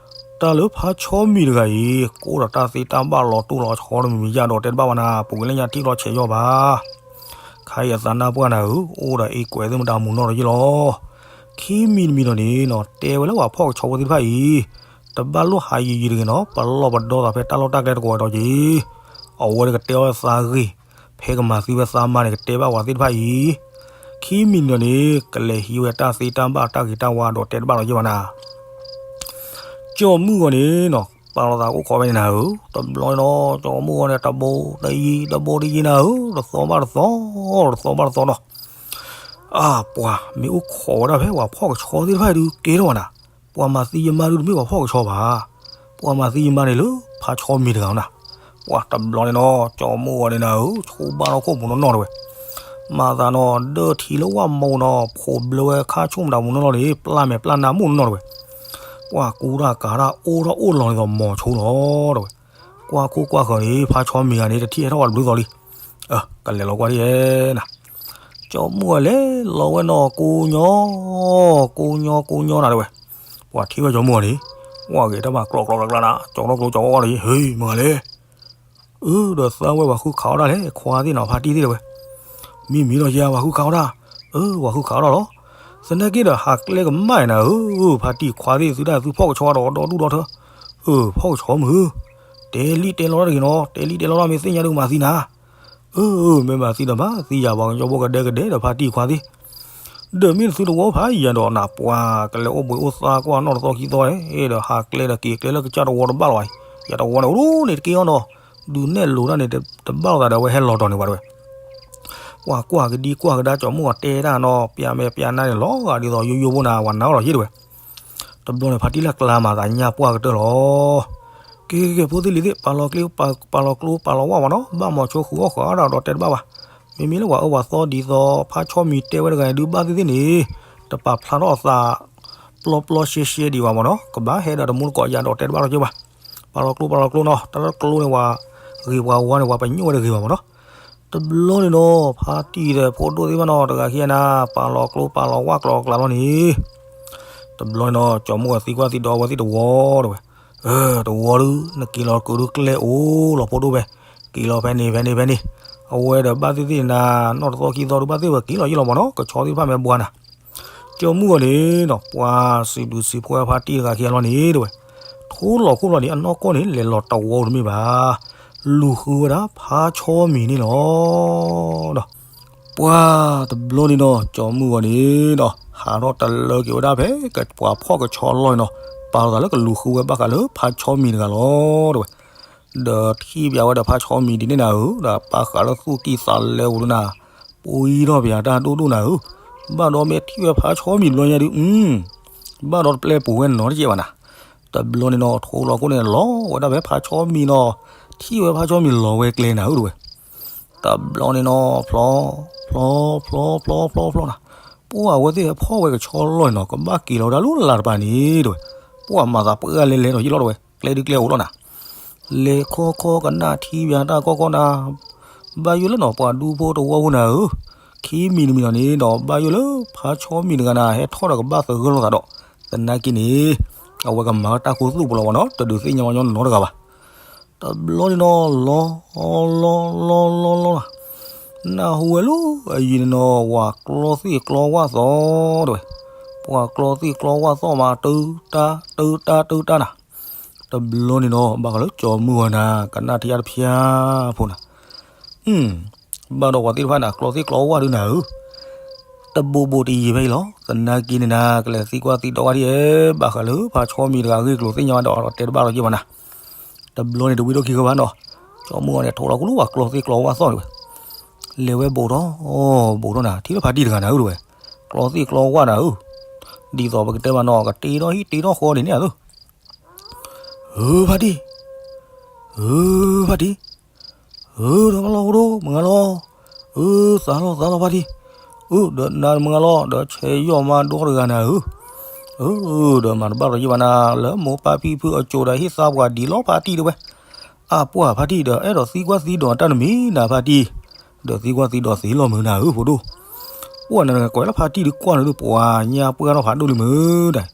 တၢ်လၢဖါဆီမံၤတဂၤအံၤ ကအိၣ်ဒီးတၢ်သ့တၢ်ဘၣ်လီၤတိၢ်လီၤဆီတမံၤမံၤယါဒီးတဲတဘၣ်ဘၣ်နၤ ပူၤကွံာ်လၢညါထံၣ်လီၤဆဲးယီၢ်ဘၣ်. ခါအံၤအသးနၢ်ပှၢ်နၤဧၢ, အိၣ်ဒီးအ့ကွဲးသ့ၣ်မတၤမုာ်နီၢ်ဒီးယ့ၢ်လီၤ. ခံမံၤတမံၤဒီးန့ၣ်နီၤ တဲဝဲလၢပှၤဖှီၣ်ကဆီဖိသ့ၣ်တဖၣ်အံၤ တဘၣ်လိၣ်ဟးယံၤယံၤတဂ့ၤနီၤ ပလီၢ်ပဒီသးဖဲတၢ်လီၢ်တၢ်ကျဲတကိးဝဲဒီးက့ၤ အဝဲကတဲအီၤသးဂ့ၤ, ဖဲကမၤသံဝဲသးမါန့ၣ် ကတဲဘၣ်ပှၤသ့ၣ်တဖၣ်အံၤ. ခံမံၤန့ၣ်ဒီးန့ၣ် ကလဲၤဟံးဝဲတၢ်သ့တၢ်ဘၣ်တၢ်ဂ့ၤတၢ်ဝါဒီးတဲတဘၣ်လီၤယ့ၢ်ဘၣ်နၤ. ကၠီမုၢ်ဂီၤန့ၣ်နီၤ ပာ်လီၤသးအိၣ်ခိးဝဲန့ၣ်နၤဧၢ, တဘျီန့ၣ်နီၤ ကၠီမုၢ်ဂီၤန့ၣ် တဘိတယံၤ တဘိတယံၤနၤဧၢ, တသီဘၣ်တသီ, တသီဘၣ်တသီနီၤ. အါ ပှၤမ့ၢ်အိၣ်ခိးဝဲဒၣ်ဖဲပှၤဖှီၣ်ကဆီသ့ၣ်တဖၣ်အံၤဒုးကဲထီၣ်ဘၣ်နၤ, ပှၤမၤသံယမါဒုးတမ့ၢ်ပှၤဖှီၣ်ကဆီဘၣ်, ပှၤမၤသံယမါန့ၣ်လၢဖါဆီမံၤတဂၤနီၤ. ပှၤတဘျီန့ၣ်နီၤ ကၠီမုၢ်ဂီၤန့ၣ်နၤဧၢ, ဆိဘၣ်ထီၣ်ခိၣ်ပူၤနီၢ်နီၢ်တဝဲ, မၤသးနီၤ ဒၢထံလၢဝၣ်မိၢ်နီၤ ဖိးဘျၢဝဲခါဆိၣ်မတၤပူၤနီၢ်နီၢ်န့ၣ် ပျၢ်မဲာ်ပျၢ်နါမိၢ်နီၢ်နီၢ်တဝဲ, ပှၤကူတၢ်ကၤတၢ်အိၣ်ထီၣ်အိၣ်လီၤန့ၣ်ဒီးမီၤဆိလီၤတဝဲ, ကွၢ်ခိၣ်ကွၢ်ဃၢၤန့ၣ် ဖါဆီမံၤဂၤန့ၣ် တထံၣ်ဟဲထီၣ်ဝဲတဘျုးသီလံ. ကလဲၤလီၤကွၢ်ဒ်နၤ ကၠီမုၢ်ဂီၤလဲၤလီၤဝဲနီၤ ကိညီ, ကိညီကိညီနၤတဝဲ, ပှၤထံၣ်ဝဲကၠီမုၢ်ဂီၤန့ၣ်, ဝဲဂ့ၤတၢ်မၤကျီကျီကျါကျါနၤ ကၠီထီၣ်ကျိကၠီဝီဝီဒီး ဟ့ မုၢ်ဂၤလဲၣ်, အၢ ဒီးသးဝဲပှၤဃုခးအီၣ်တၢ်လဲၣ် ခွါသ့ၣ်နီၤ ဖါတံၢ်သ့ၣ်တဝဲ, မ့မ့ၢ်ဒီးယၤ ပှၤဃုခးအီၣ်တၢ်, အၢ ပှၤဃုခးအီၣ်တၢ်လီၤ, သနာ်က့ဒီးဟးကျဲကမၣ်နၤဧၢ, ဖါတံၢ်ခွါသ့ၣ်သုတၢ်သုဖှီၣ်ကဆီဒီးဒီဒူၣ်ဒီထၢ, အၢ ဖှီၣ်ကဆီမုၢ်ဧၢ, တဲလံတဲလီတၢ်တဂ့ၤနီၤ တဲလံတဲလီတၢ်မ့ၢ်သ့ၣ်ညါဒုးမၤသံနၤ အၢ မ့ၢ်မၤသံဒီးမၤသံယၤ ပှၤကညီဖိကဒဲကဒဲဒီးဖါတံၢ်ခွါသ့ၣ်, ဒီးမ့ၢ်နသုတဝီဖးယၤဒီးနၤ ပှၤကလဲၤအိၣ်ဘှံးအိၣ်သါကွၢ်နီၢ်တသီခံသီဒီးဟးကျဲဒီးက့ၤကျဲလၢကစၢ်တဝီတဘၣ်လီၤဘၣ်, ယၤတဝီန့ၣ်အိၣ်ဒိၣ်န့ၣ်တက့ၢ်အီၤနီၤ, ဒုးနဲၣ်လိၤတၢ်န့ၣ် တဘၣ်လိာ်သးဒီးအဝဲဟဲလီၤတီၤန့ၣ်ဝဲတဝဲ, ပှၤကွၢ်ကဒံကွၢ်ကဒါကၠီမုၢ်ဂီၤတဲတၢ်နီၤ ပျးမဲာ်ပျးနါန့ၣ် လီၤဂာ်ဒ်သိးယိယိဖိနၤ ပှၤနာ်အီၤလီၤယ့ၢ်တဝဲ တဘျီန့ၣ် ဖါတံၢ်လၢကျါမၤသးညါပှၢ်ကတၢၢ်လီၤ. ကဲကဲကဲ ဖိသ့ၣ်လံၤသ့ၣ် ပာ်လီၤကျိ ပာ်လီၤကျိ ပာ်လီၤဝၣ်မးနီၤ ဘၣ်မီၤဆိဃုာ်အီၣ်ဃုာ်အါဒၣ်ဒီးတဲတဘၣ်ဘၣ်. မ့မ့ၢ်လၢပှၤအၢပှၤသီဒ်သိး ဖါဆီမံၤတဲဝဲတဂၤန့ၣ်ဒုးဘၣ်သ့ၣ်သ့ၣ်န့ၣ် တပာ်ဖျါထီၣ်အသး ပျီပျီရှဲရှဲဒံးဘၣ်မးနီၤ ကဘၣ်ဟဲဒီးတမူတကိးယၤဒီးတဲတဘၣ်လီၤက့ဘၣ်. ပာ်လီၤကျိ ပာ်လီၤကျိနီၤ တၢ်လၢကျိန့ၣ် ပှၤဂ့ၤပှၤဝါန့ၣ် ပှၤပညိၣ်ဝဲတဂ့ၤဘၣ်မးနီၤ တဘျီန့ၣ်နီၤ ဖါတံၢ်ဒီးဖိဒိၣ်သ့ၣ်တဖၣ်နီၤ တဂၤခံဂၤန့ၣ် ပာ်လီၤကျိပာ်လီၤဝၣ်ကျီၤကျါလီၤန့ၣ် တဘျီန့ၣ်နီၤ ကၠီမုၢ်ဂီၤသံကွၢ်သံဒိးဝဲသ့ၣ်တဝီတဝဲ, တဝီဒုး နက့ၤလီၤကၢးဒုးကျဲအိၣ်လီၤဖိဒိၣ်ဖဲ, က့ၤလီၤဖဲန့ၣ်ဖဲန့ၣ်ဖဲန့ၣ်, အဝဲဒီးဘၣ်သ့ၣ်သ့ၣ်နၤ နီၢ်တသီခံသီဒုးဘၣ်သ့ၣ်ဝဲက့ၤလီၤယ့ၢ်လီၤမးနီၤ ကဆီသ့ၣ်တဖၣ်မ့ၢ်ဘှါနၤ ကၠီမုၢ်ဂီၤန့ၣ်နီၤ ပှၤစံးဘျုးစံးဖှိၣ်ဝဲဖါတံၢ်တဂၤခံဂၤလီၤန့ၣ်တဝဲ, ထိလီၤခိၣ်လီၤန့ၣ် အနီၢ်ကီၢ်န့ၣ် လဲၤလီၤတဝီတမ့ၢ်ဘၣ်, လူၤဃုဝဲဒၣ်ဖါဆီမံၤန့ၣ်လီၤ. ပှၤတဘျီန့ၣ်နီၤ ကၠီမုၢ်ဂီၤန့ၣ်နီၤ ဟးထီၣ်တလၢက့ၤဝဲဒၣ်ဖဲပှၤဖှီၣ်ကဆီလီၢ်န့ၣ်နီၤ ပာ်လီၤသးလၢကလူၤဃုဝဲဘၣ်ဃးလၢဖါဆီမံၤတဂၤလီၤတဝဲ ဒီးထံၣ်ပျးဝဲဒီးဖါဆီမံၤဒ်န့ၣ်နၤဧၢ, ဒီးပာ်ဃာ်လၢသူၣ်ကံၢ်သးလဲပူၤဒုးနၤ, ပှံထီၣ်ပယၤတၢ်ဒိၣ်ဒိၣ်နၤဧၢ, ဘၣ်ဒီးမ့ၢ်ထံၣ်ဝဲဖါဆီမံၤတဘျီညါဒုး, ဘၣ်ဒီးတပျဲပူၤဝဲနီတစဲးဘၣ်နၤ, တဘျီန့ၣ်နီၤ ထိလီၤခိၣ်န့ၣ်လီၤဝဲဒၣ်ဖဲဖါဆီမံၤနီၤ, ထံၣ်ဝဲဖါဆီမံၤလီၤဝဲကျဲနၤဧၢတဝဲ, တဘျီန့ၣ်နီၤ ဖျီ ဖျီ ဖျီ ဖျီ ဖျီ ဖျီနၤ, ပှၤအဝဲသ့ၣ်ဟဲဖီၣ်ဝဲကဆီလီၢ်န့ၣ်နီၤ ကဘၣ်က့ၤလီၤဝဲဒၣ်လၢလၢ်တပၤန့ၣ်တဝဲ, ပှၤမၤသးပှၢ်လဲၤလဲၤဒီးယ့ၢ်လီၤတဝဲ ကျဲဒုးကျဲအိၣ်လီၤနၤ လဲၤခီခီကနၣ်ထံပျၤတၢ်ကီကီနၤ, ဘၣ်ယိၣ်လၢနီၤ ပှၤဒူဖိတဝီဖိနၤဧၢ, ခံမံၤတမံၤနီၤန့ၣ်ဒီး ဘၣ်ယိၣ်လၢဖါဆီမံၤတဂၤနၤ ဟဲထီၣ်ဒီးကဘၣ်သဂၢၢ်လိာ်သးဒီး, သနာ်က့န့ၣ် အဝဲကမၤဝဲတၢ်ခူသူၣ်ပူၤလီၤဝဲနီၤ တဒုးသ့ၣ်ညါဝဲညီနီတဂၤဘၣ်. တဘျီန့ၣ်နီၤ လီၤ လီၤ လီၤ လီၤ လီၤ နၢ်ဟူဝဲလၢအယံၤန့ၣ်နီၤ ဝၤကျီသ့ၣ်ကျီဝၣ်သီၣ်တဝဲ, ပှၤကျီသ့ၣ်ကျီဝၣ်သီၣ်မး တၢတၢ တၢတၢ တၢတၢနၤ တဘျီန့ၣ်နီၤ ဘၣ်ဃးလၢကၠီမုၢ်ဂီၤနၤ ကနၣ်ထံအါတဖျါဖိနၤ, ဘၣ်ဒီးပှၤသ့ၣ်တဖၣ်န့ၣ် ကျီသ့ၣ်ကျီဝၣ်ဒုးနၤဧၢ, တဘိးဘိးတယံၤဖဲအံၤလီၤ. သနာ်က့န့ၣ်နၤ ကလဲၤသံကွၢ်သံဒိးဝဲဒ်အံၤ ဘၣ်ဃးလၢဖါဆီမံၤတဂၤအဂ့ၢ်ကျိၤသ့ၣ်ညါဝဲဒီး တဲတဘၣ်လီၤက့ဘၣ်နၤ. တဘျီန့ၣ်တဝံၤဒီးခံကဘၣ်နီၤ, ကၠီမုၢ်ဂီၤန့ၣ် ထိလီၤကလူဝဲကျီသ့ၣ်ကျီဝၣ်သီၣ်တဝဲ, လဲၤဝဲဘိးထီၣ် ဘိးထီၣ်နၤ ထံၣ်လၢဖါတံၢ်တဂၤနၤဧၢတဝဲ, ကျီသ့ၣ်ကျီဝၣ်နၤဧၢ, ဒ်သိးပကတဲဘၣ်နီၤ ကတ့ထီၣ်ဟံၣ်တ့ထီၣ်ဃီန့ၣ်န့ၣ်ဧၢ, ဧၢ ဖါတံၢ်, ဧၢ ဖါတံၢ်, အၢ ဒီးမၤလီၤဖိဒိၣ် မုၢ်ဂၤလီၤ, အၢ သးလီၤသးလီၤဖါတံၢ်, အၢ ဒီးနၤမုၢ်ဂၤလီၤ ဒီးဆဲးယီၢ်မါဒိတဂၤနၤဧၢ, အၢ ဒီးမၤတဘၣ်ဒီးယဘၣ်နၤ လၢမိၢ်ပၢ်ဖံဖုအစိၤဒီးဟ့ၣ်သါပှၤဒ်လီၤဖါတံၢ်တဲဝဲ, အပှၤဖါတံၢ်ဒီးအဲၣ်ဒိးသံကွၢ်သံဒိးတၢ်တမံၤနၤဖါတံၢ်, ဒီးသံကွၢ်သံဒိးသ့လီၤမုၢ်နၤဧၢဖိဒိၣ်, ပှၤနၤကွဲးလၢဖါတံၢ်ဒုးကွၢ်နၤဒုး ပှၤညါပှၢ်ထီၣ်ဖးဒိၣ်လံမုၢ်ဒၣ်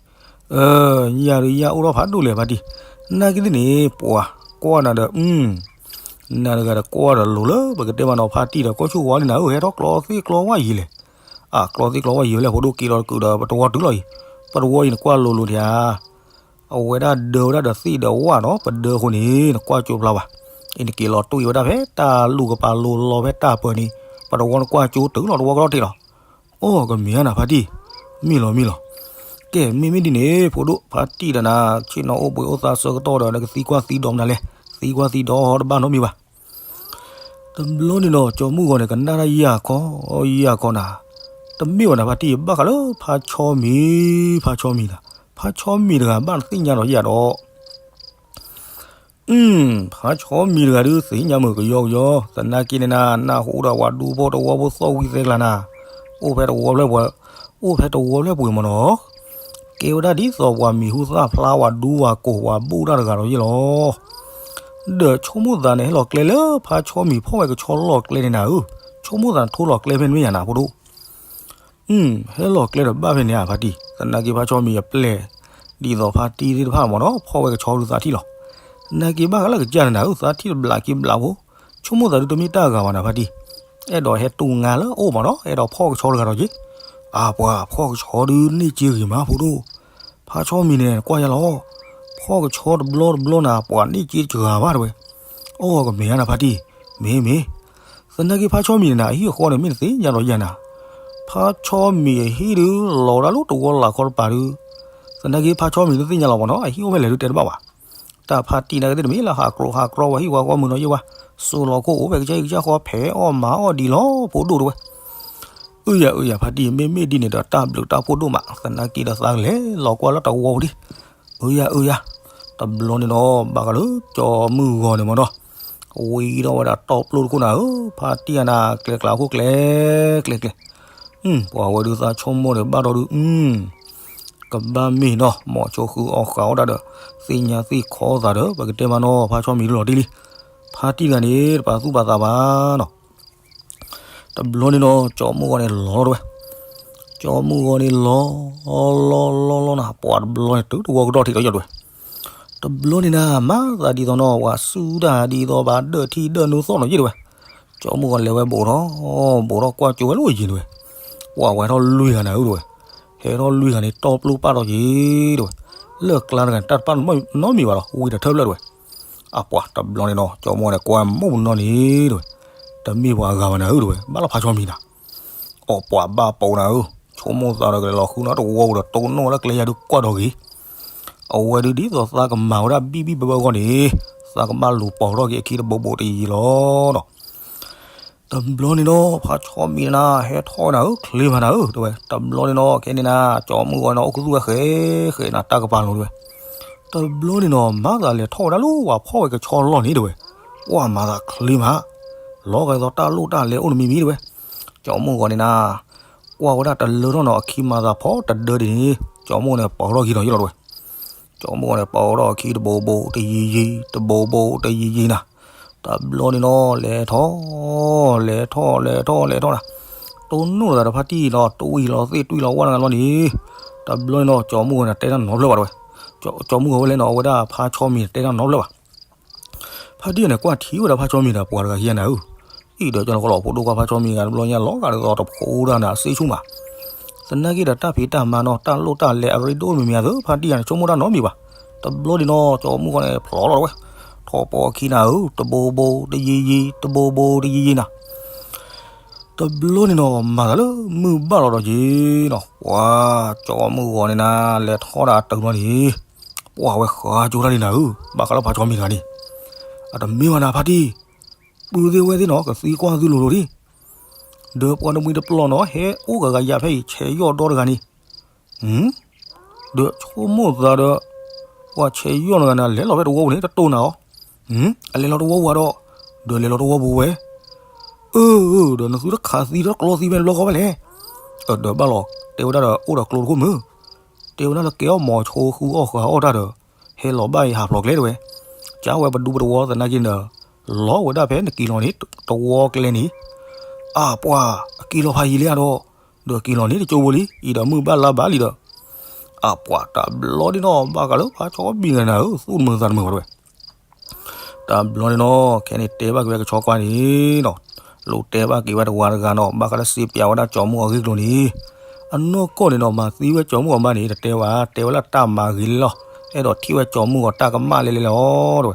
အၢ ညါဒုးညါအိၣ်ထီၣ်ဖးဒိၣ်လဲၣ်ဖါတံၢ်, နာ်က့သ့ၣ်န့ၣ် ပှၤကွၢ်နၤဒီး နၤတဂၤဒီးကွၢ်ဒီးလိၤလၢပကတဲမးနီၤ ဖါတံၢ်ဒီးကီၢ်ဆူၣ်ဝါလံနၤဧၢ ဟဲထီၣ်ကျီသ့ၣ်ကျီဝၣ်ယံၤလဲၣ်, အကျီသ့ၣ်ကျီဝၣ်ယံၤဝဲလဲၣ်ဖိဒိၣ် က့ၤလီၤတကုာ်ဒီးပတဝီတုၤလီၤအံၤ, ပတဝီအံၤနကွၢ်လိၤလိၤထံဧါ, အဝဲဒၣ်ဒၢဝဲဒၣ်ဒီးသ့ၣ်ဒီးဝၣ်နီၤ ပဒၢအဃိန့ၣ် နကွၢ်ကၠိဖျါဘၣ်, အံၤနက့ၤလီၤတွံၢ်ဝဲဒၣ်ဖဲတၢ်လူၢ်ကပၤလိၤလီၤဖဲတၢ်ပၢၤန့ၣ် ပတဝီနကွၢ်ကၠိတုၤလီၤတဝီကထီၣ်ထံးလီၤ အိၣ်ကမ့ၢ်ဧါနၤဖါတံၢ်, မ့ၢ်လီၤမ့ၢ်လီၤ, ကဲမ့မ့ၢ်ဒ်န့ၣ် ဖိဒိၣ်ဖါတံၢ်ဒီးနၤ ဆ့ၣ်နီၤအိၣ်ဘှံးအိၣ်သါဆၢကတီၢ်ဒီး နကသံကွၢ်သံဒိးမနုၤလဲၣ်, သံကွၢ်သံဒိးတဘၣ်နီတမံၤဘၣ်, တဘျီန့ၣ်ဒီး ကၠီမုၢ်ဂီၤန့ၣ် ကနၣ်တၢ်ယၢ်ခီယၢ်ခီနၤ, တမ့ၢ်ဘၣ်နၤဖါတံၢ် ဘၣ်ဃးလၢဖါဆီမံၤ, ဖါဆီမံၤနၤ, ဖါဆီမံၤတဂၤဘၣ်နသ့ၣ်ညါဒီးယၤဒီး ဖါဆီမံၤတဂၤဒုးသ့ၣ်ညါမုၢ်ကယီကယီ, သနာ်က့န့ၣ်နၤ နၢ်ဟူဒီးပှၤဒူဖိတဝီဖိသီၣ်ဝံသဲကျါနၤ, အိၣ်ဖဲတဝီဖျဲၣ်ပှဲၤ, အိၣ်ဖဲတဝီဖျဲၣ်ပှဲၤမးနီၤ, ကဲဝဲဒၣ်ဒ်သိးပှၤမံၤဟူသၣ်ဖျါ ပှၤဒူပှၤကိၢ်ပှၤဘူၣ်တၢ်တဂၤဒီးယဲၢ်လီၤ. ဒီးဆိကမိၣ်သးန့ၣ်ဟဲလီၤကျဲလၢဖါဆီမံၤဖီၣ်ဝဲကဆီလီၢ်ကျဲန့ၣ်နၤဧၢ, ဆိကမိၣ်သးန့ၣ်ထိလီၤကျဲဖဲန့ၣ်မ့ၢ်ယၤနၤဖိဒိၣ် ဟဲလီၤကျဲဒီးဘၣ်ဖဲန့ၣ်ဧါဖါတံၢ်, သနာ်က့ဖါဆီမံၤအပျဲၢ်, ဒ်သိးဖါတံၢ်သ့ၣ်တဖၣ်မးနီၤ ဖီၣ်ဝဲကဆီဒုးသးထံၣ်လီၤ. သနာ်က့ဘၣ်ဃးလၢကစၢ်န့ၣ်နၤဧၢ, သးထံၣ်တဘျးက့ဘျးဖိ, ဆိကမိၣ်သးဒုးတမ့ၢ်တၢ်ဂၤဘၣ်နၤဖါတံၢ်, အဲၣ်ဒိးဟဲတူၢ်ငါလၢအအိၣ်မးနီၤ အဲၣ်ဒိးဖီၣ်ကဆီတဂၤဒီးက့ၤ, အပှၤဖီၣ်ကဆီဒုးန့ၢ်စ့ဂ့ၤမးဖိဒိၣ်, ဖါဆီမံၤန့ၣ်ကွၢ်ယါလီၤ, ဖီၣ်ကဆီတဘျီတဘျီနၤ ပှၤန့ၢ်စ့တစှၤဘၣ်တဲဝဲ, အိၣ်ကမ့ၢ်ဧါနၤဖါတံၢ်, မ့ၢ်မ့ၢ် သနာ်က့ဖါဆီမံၤန့ၣ်နၤ အဟံၣ်အဃီန့ၣ် မ့ၢ်တသ့ၣ်ညါဒီးယၤနၤ, ဖါဆီမံၤအဟံၣ်ဒုး လီၤဝဲဒၣ်လၢတဝီလၢ်ခီတပၤဒုး, သနာ်က့ဖါဆီမံၤတသ့ၣ်ညါလီၤမးနီၤ အဟံၣ်အိၣ်ဖဲလဲၣ်ဒုးတဲတဘၣ်ဘၣ်, တၢ်ဖါတံၢ်နာ်က့သ့ၣ်တမ့ၢ်လၢဟးကြိးဟးကြီဝဲဟံၣ်ဝါဃီမုၢ်နီၤယဲၢ်ဝါ, စိၤလီၤခိၣ်အိၣ်ဖဲကစၢ်ဟံၣ်ကစၢ်ဃီဖဲအီၣ်မၤအီၣ်ဒံးလီၤဖိဒိၣ်တဲဝဲ, အုယၤအုယၤ ဖါတံၢ်မ့မ့ၢ်ဒ်န့ၣ်ဒီးတၢ်ဘျုးတၢ်ဖှိၣ်ဒိၣ်မး သနာ်က့ဒီးသးကလဲၤလီၤကွၢ်လၢတဝီပူၤဒံး, အုယၤအုယၤ, တဘျီန့ၣ်ဒီး ဘၣ်ဃးလၢကၠီမုၢ်ဂီၤန့ၣ်မးနီၤ ဝံၤဒီးဝဲဒၣ်တီၢ်ပျိတခိၣ်နၤဧၢ, ဖါတံၢ်အနၤ ကျဲကျါခိၣ်ကျဲကျဲကျဲ, ပှၤဝဲဒုးသးဆိကမိၣ်န့ၣ်ဘၣ်ဒီးဒုး, ကဘၣ်မ့ၢ်နီၤ မိၤဆိဃုအီၣ်ဃာ်အီၣ်ဒၣ်ဒီး သ့ၣ်ညါသ့ၣ်ခီသးဒီး ပကတဲမးနီၤ ဖါဆီမံၤလီၤတံၢ်လံ, ဖါတံၢ်တဂၤန့ၣ် တပာ်သူၣ်ပာ်သးဘၣ်နီၤ တဘျီန့ၣ်ဒီး ကၠီမုၢ်ဂီၤန့ၣ်လီၤတဲဝဲ, ကၠီမုၢ်ဂီၤန့ၣ်လီၤ, လီၤလီၤလီၤနၤ ပှၤတဘျီန့ၣ် တုၤတဝီကဒီးထံးဒီးယီၢ်တဲဝဲ, တဘျီန့ၣ်နၤ မၤသးဒ်သိးနီၤ ပှၤစုတၢ်ဒ်သိးဘၣ်ဒၢးထံဒၢးနိသီၣ်နီၤယဲၢ်တဲဝဲ, ကၠီမုၢ်ဂီၤလဲၤဝဲဘူးထီၣ်, ဘူးထီၣ်ကွၢ်ကၠိဝဲလၢယံၤတဲဝဲ, ပှၤဝဲထီၣ်လွံၢ်ဂၤနၤဧၢတဲဝဲ, ဟဲထီၣ်လွံၢ်ဂၤန့ၣ် တီၢ်ပျိပာ်ထီၣ်က့ၤတဲဝဲ, လၢကျါတဂၤန့ၣ် တၢ်တပာ်နီတမံၤဘၣ်လီၤ ဝံၤတထၢဖျၢၣ်တဲဝဲ, အပှၤတဘျီန့ၣ်နီၤ ကၠီမုၢ်ဂီၤန့ၣ် ကွၢ်မိၢ်ပနီၢ်န့ၣ်တဲဝဲ, တမ့ၢ်ပှၤအဂၤဘၣ်နၤဧၢတဲဝဲ ဘၣ်လၢဖါဆီမံၤနၤ အီၣ်ပှၤဘၣ်ပိာ်နၤဧၢ, ဆိကမိၣ်သးဒီးကလဲၤလီၤဃုနီတဝီပူၤဒီးတိၢ်နီၣ်ဝဲဒၣ်ကျဲယၤဒုးကွၢ်ဒီးဂ့ၤ, အဝဲဒုးဒ်သိးသးကမၤဝဲဒၣ်ဘံၣ်ဘံၣ်ဘၢဘၢအဂီၢ်န့ၣ်, သးကဘၣ်လူၤပိာ်ထီၣ်က့ၤအခံတဘိဘိတယံၤယံၤလီၤနီၤ တဘျီန့ၣ်နီၤ ဖါဆီမံၤနၤ ဟဲထီၣ်ဝဲနၤဧၢ ချ့မးနၤဧၢ တဲဝဲ, တဘျီန့ၣ်နီၤ ခဲန့ၣ်နၤ ကၠီမုၢ်ဂီၤန့ၣ် အိၣ်ခူသူၣ်ဝဲဃဲဃဲနၤ တၢ်ကပၤလိၤတဲဝဲ, တဘျီန့ၣ်နီၤ မၤသးလဲၤထီၣ်ဝဲဒၣ်လၢပှၤဖီၣ်ဝဲကဆီလီၢ်န့ၣ်တဲဝဲ, ပှၤမၤသးချ့မး, လီၤဂာ်ဒ်သိးတၢ်လိၣ်တၢ်လဲအိၣ်တမံၤမံၤတဲဝဲ, ကၠီမုၢ်ဂီၤန့ၣ်နၤ ကွၢ်ဝဲဒၣ်တလၢထီၣ်နီၤ အခံမၤသးဖီတဒၢဒ်န့ၣ် ကၠီမုၢ်ဂီၤန့ၣ် ပိာ်ထီၣ်ခံဒီးယဲၢ်လီၤတဲဝဲ ကၠီမုၢ်ဂီၤန့ၣ် ပိာ်ထီၣ်အခံတဘိဘိတယံၤယံၤ တဘိဘိတယံၤယံၤနၤ, တဘျီန့ၣ်နီၤ လဲၤထီၣ် လဲၤထီၣ် လဲၤထီၣ် လဲၤထီၣ်နၤ, တိၢ်နီၣ်သးဒီးဖါတံၢ်နီၤ တွံၢ်လီၤသ့ၣ်တွံၢ်လီၤဝၣ်တဂၤလီၤန့ၣ်, တဘျီန့ၣ်နီၤ ကၠီမုၢ်ဂီၤန့ၣ် တဲတၢ်နီတဖျၢၣ်ဘၣ်တဲဝဲ, ကၠီမုၢ်ဂီၤဝဲလဲၣ်နီၤ အဝဲဒၣ်ဖါဆီမံၤန့ၣ် တဲတၢ်နီတဖျၢၣ်ဘၣ် ဖါတံၢ်န့ၣ် ကွၢ်ထံၣ်ဝဲဒၣ်ဖါဆီမံၤဒီးပှၤတဂၤခံဂၤနၤဧၢ, အံၤဒီးကၠီလီၤကလီၤဖိဒိၣ်ကွၢ်ဖါဆီမံၤတဂၤတဘျီညါလီၤဂာ်ဒ်သိးတဖိဒၣ်နၤ စ့ဆူၣ်မး, သနာ်က့ဒီးတၢ်ဖံးတၢ်မၤနီၤ တၢ်လိၣ်တၢ်လဲအရ့ဒိၣ်မံၤမံၤအသိး ဖါတံၢ်ယၤန့ၣ် ဆိကမိၣ်တၢ်နီတမံၤဘၣ်, တဘျီဒ်နီၤ ကၠီမုၢ်ဂီၤန့ၣ် ဖျိးလီၤဝဲ, ထီၣ်ပိာ်အခံနၤဧၢ တဘိဘိတယံၤယံၤ တဘိဘိတယံၤယံၤနၤ တဘျီန့ၣ်နီၤ မၤသးလၢမုၢ်ဘၣ်လီၤဒီးက့ၤနီၤ ပှၤကၠီမုၢ်ဂီၤန့ၣ်နၤ လဲၤထီၣ်ဒၣ်တုၤလီၤန့ၣ်, ပှၤဝဲဃါကၠိတၢ်န့ၣ်နၤဧၢ, ဘၣ်ဃးလၢဖါဆီမံၤတဂၤန့ၣ်, အတမ့ၢ်ဘၣ်နၤဖါတံၢ်, ပုၢ်သ့ၣ်ဝဲၢ်သ့ၣ်နီၤ ကသံကွၢ်သုလိၤလိၤဒံး, ဒီးပှၤတမှံၤတပျီၤနီၤ ဟဲအိၣ်ကဂၤယၤဖဲအံၤ ဆဲးယီၢ်ဒီတဂၤန့ၣ် ဒီးဆိကမိၣ်သးဒီး ပှၤဆဲးယီၢ်တဂၤန့ၣ် လဲၤလီၤဖဲတဝီပူၤန့ၣ် တတိၢ်နၤအီၤ, အလဲၤလီၤတဝီပူၤဒီး ဒီးလဲၤလီၤတဝီပူၤဝဲ, အၢ ဒီးနသုတခးသံတကျီသံဖဲန့ၣ်ဘျီဃီဘၣ်လဲၣ်. ဒီးဘၣ်လီၤ, တဲဝဲဒၣ်ဒီး အိၣ်ဒီးကျိတခိၣ်မုၢ်, တဲဝဲဒၣ်လၢကဲအီၣ်မီၤဆိဃုအီၣ်ဃာ်အီၣ်တၢ်ဒီး ဟဲလီၤဘၣ်အံၤဟးဖျိးကျဲတဝဲ, ကၢ်ဝဲပဒူပတဝီသနာ်က့ဒီး လီၤဝဲဒၣ်ဖဲနက့ၤလီၤန့ၣ် တဝီကျဲန့ၣ်, အပှၤ အက့ၤလီၤဖးယံာ်လံဧါဒီး, ဒီးက့ၤလီၤန့ၣ်တကၠိဖိလံ, အံၤဒီးမုၢ်ဘၣ်လါဘၣ်လံဒီး, အပှၤတဘျီဒ်နီၣ် ဘၣ်ဃးလၢဖးဆီမံၤတဂၤန့ၣ်ဧၢ သူၣ်တမုာ်သးတမုာ်ဝဲတဝဲ တဘျီန့ၣ်နီၣ် ခဲန့ၣ်တဲဘၣ်က့ၤဝဲကဆီကွၢ်န့ၣ်နီၣ်, လိၣ်တဲဘၣ်က့ၤဝဲတဝီတဂၤနီၣ် ဘၣ်ဃးလၢစ့ပၠးဝဲဒၣ်ကၠီမုၢ်ဂီၤအဂ့ၢ်အကျိၤန့ၣ်, အနီၢ်ကီၢ်န့ၣ်နီၣ် မၤသံဝဲကၠီမုၢ်ဂီၤမးန့ၣ် တတဲဝဲ, တဲဝဲလၢတၢ်မၤဂ့ၤလီၤ, အဲၣ်ဒိးထံၣ်ဝဲကၠီမုၢ်ဂီၤတၢ်ကမၣ်လဲၣ်လဲၣ်လီၤ တဝဲ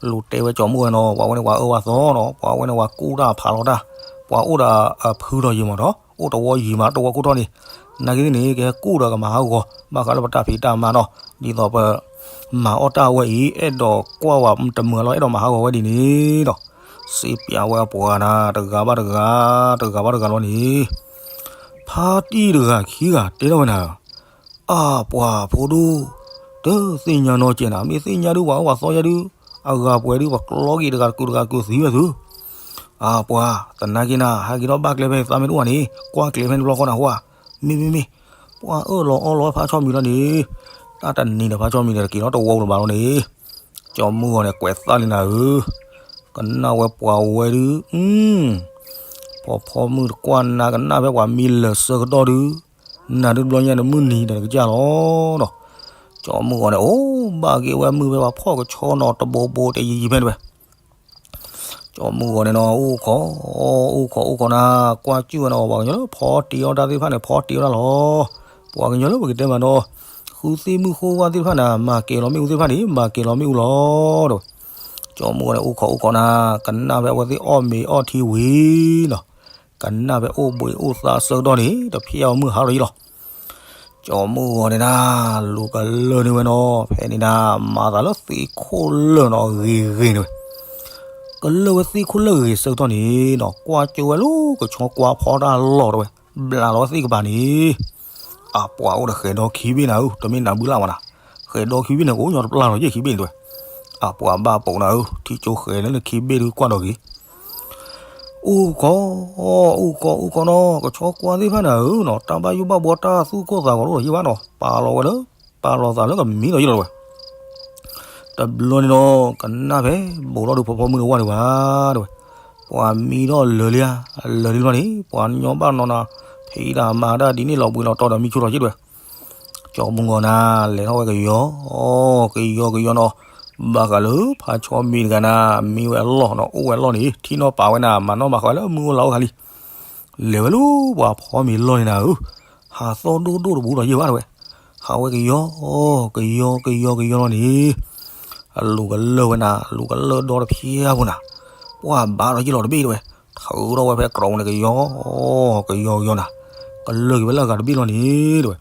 လိၣ်တဲဝဲကၠီမုၢ်ဂီၤနီၣ် ပှၤဝဲန့ၣ်ပှၤအၢပှၤသီနီၣ် ပှၤဝဲန့ၣ်ပှၤကူၣ်တၢ်ဖးလီၤတၢ်, ပှၤအိၣ်ဒီးအဖုဒီးယံာ်မးဒီး အိၣ်တဝီယံာ်မးတဝီခိၣ်ထီၣ်န့ၣ်, နာ်က့သ့ၣ်န့ၣ် ကဟဲကူၣ်ဒီးကမၤဟးဂီၤ ဘၣ်ဃးလၢပတၢ်ဖံးတၢ်မၤနီၣ်, ဒ်သိးပ မၤအီၣ်တၢ်ဝဲအံၤ အဲၣ်ဒိးကွၢ်ဝဲတမုာ်လီၤ အဲၣ်ဒိးမၤဟးဂီၤဝဲဒ်န့ၣ်ဒီး, စ့ပၠးဝဲအပှၤနၤ တဂၤဘၣ်တဂၤ တဂၤဘၣ်တဂၤလီၤန့ၣ်, ဖါတံၢ်တဂၤခံဂၤတဲထီၣ်ဝဲနၤ အပှၤဖိဒိၣ်, တသ့ၣ်ညါနီတကဲးနၤ, မ့ၢ်သ့ၣ်ညါဒုး ပှၤအၢပှၤသီယါဒုး, အဂၤပှဲၤဒုး ပကျီက့ၤတဂၤတကုာ်တဂၤကုာ်သံဝဲသု, အပှၤ, သနာ်က့နၤ ဟဲက့ၤထီၣ်ဘၣ်ကျဲဖဲသးမ့ၢ်တအိၣ်ဘၣ်န့ၣ် ကွၢ်ကျဲဖဲန့ၣ်တဘျီဃီနၤဟါ, မ့ၢ်မ့ၢ်မ့ၢ်, ပှၤအၢၣ်လီၤအီလီၤဝဲဖးဆီမံၤလီၤန့ၣ်, တၢ်တနံၤဒီးဖးဆီမံၤဒီးတက့ၤလီၤတဝီပူၤလၢၤဘၣ်လီၤန့ၣ်, ကၠီမုၢ်ဂီၤန့ၣ် ကွဲးသးလံနၤဧၢ, ကနၣ်ဝဲပှၤဝဲဒုး, ဖီဖီမုၢ်တကွၢ်နၤ ကနၣ်ဖဲပှၤမံလၢာ်ဆၢကတီၢ်ဒုး, နၤဒုးတဘျီညါနမုၢ်နံၤဒီးနကစၢ်လီၤဒီး, ကၠီမုၢ်ဂီၤန့ၣ် အိၣ်ဘၣ်က့ၤဝဲမုၢ်ဖဲပှၤဖီၣ်ကဆီနီၤ တဘိဘိတယံၤယံၤဖဲန့ၣ်ဝဲ ကၠီမုၢ်ဂီၤန့ၣ်နီၤ အိၣ်ခိး, အိၣ်ခိး အိၣ်ခိးနၤ, ကွၢ်ကၠုၣ်ဝဲနီၤ ပှၤကညီလၢဖီတ့အီၣ်တၢ်သ့ၣ်တဖၣ်န့ၣ် ဖီတ့အီၣ်တၢ်လီၤ. ပှၤကညီလၢပကတဲမးနီၤ, ဃုသ့ၣ်မုၣ်ဃိဝၣ်သ့ၣ်တဖၣ်န့ၣ် မၤကဲၤလီၤမ့ၣ်အူသ့ၣ်တဖၣ်န့ၣ် မၤကဲၤလီၤမ့ၣ်အူလီၤ. ဒီး ကၠီမုၢ်ဂီၤန့ၣ် အိၣ်ခိး အိၣ်ခိးနၤ, ကနၣ်ဖဲအဝဲသ့ၣ်အီၣ်မ့ၤအီၣ်ထံဝံၤနီၤ, ကနၣ်ဖဲအိၣ်ဘှံးအိၣ်သါဆၢကတီၢ်န့ၣ် တဖျဲအီၤမုၢ်ဟါထီၣ်ယံလီၤ. ကၠီမုၢ်ဂီၤန့ၣ်နၤ, လူၤကလၢၢ်န့ၢ်ဝဲနီၤ, ဖဲန့ၣ်နၤ မၤသးလၢသ့ၣ်ခိၣ်လၢာ်နီၤ ဂ့ၤဂ့ၤန့ၣ်ဝဲ, ကလၢၢ်ဝဲသ့ၣ်ခိၣ်လၢာ်ဂ့ၤဂ့ၤဆၢကတီၢ်န့ၣ်နီၤ ကွၢ်ကၠိဝဲလၢကဆီကွၢ်ဖီတၢ်လီၢ်တဝဲ, ဘျးလီၤဝဲသ့ၣ်ကပၤန့ၣ်, အပှၤအိၣ်ဒီးဃဲၤဒီခံဘ့ၣ်နၤဧၢ, တမ့ၢ်နၤဘုလၢ်မးနၤ, ဃဲၤဒီခံဘ့ၣ်န့ၣ် ကအိၣ်ညီတပျၢ်လီၤယဲၢ်ခံဘ့ၣ်န့ၣ်တဝဲ, အပှၤဘၣ်ပိာ်နၤဧၢ, ထံကၠိဃဲၤလၢနခံဘ့ၣ်ဒုးကွၢ်ဒီးဂ့ၤ အိၣ်ခိး, အိၣ်ခိး အိၣ်ခိးနီၤ, ကဆီကွၢ်သ့ၣ်တဖၣ်န့ၣ်ဧၢနီၤ တၢ်ဘၣ်ယိၣ်ဘၣ်ဘှီတၢ်သူၣ်ကိၢ်သးဂီၤတအိၣ်ဒီးယဲၢ်ဘၣ်နီၤ, ပာ်လီၤဝဲလၢ, ပာ်လီၤသးလၢကမံဒီးယဲၢ်လီၤတဝဲ. တဘျီန့ၣ်နီၤ ကနၣ်ဖဲ ဘူးထီၣ်ဒုးဖီဖီမုၢ်တဝၢ်ဒံးဘၣ်တဝဲ, ပှၤမံထီၣ်လၢာ်လံဧါ, လၢာ်လံလီၤန့ၣ် ပှၤညီဘၣ်နီၤနၤ, ဖံးတၢ်မၤတၢ်ဒ်န့ၣ်လီၤဘှံးလီၤတီၤဒီးမံဆိထီၣ်ယဲၢ်တဝဲ ကၠီမုၢ်ဂီၤနၤ လဲၤထီၣ်ဝဲကယီ, ကယီကယီနီၤ, ဘၣ်ဃးလၢဖးဆီမံၤတဂၤနၤ မံဝဲအလီၢ်နီၤ အိၣ်ဝဲအလီၢ်န့ၣ် ထံၣ်နီၣ်ပာ်ဝဲနၤ မၤနီၣ်မၤဃါလၢမုၢ်အိၣ်လါအိၣ်ခါလံ, လဲၤဝဲလၢပှၤဖီမ့ၤလီၢ်န့ၣ်နၤဧၢ, ဟးသီၣ်ဒိၣ်ဒိၣ်တဘူးဒီးယဲၢ်ဘၣ်တဝဲ, ဟးဝဲကယီ, ကယီကယီကယီလီၤန့ၣ် အလူၤကလၢၢ်ဝဲနၤ လူၤကလၢၢ်ဒီတဖျၢၣ်ဖိနၤ, ပှၤဘၣ်ဒီးယဲၢ်လီၤတဘ့ၣ်တဝဲ, ထုးထီၣ်ဝဲဖဲကြီန့ၣ်ကယီ, ကယီကယီနၤ, ကလၢၢ်က့ၤဝဲလၢအဂၤတဘ့ၣ်လီၤန့ၣ်တဝဲ,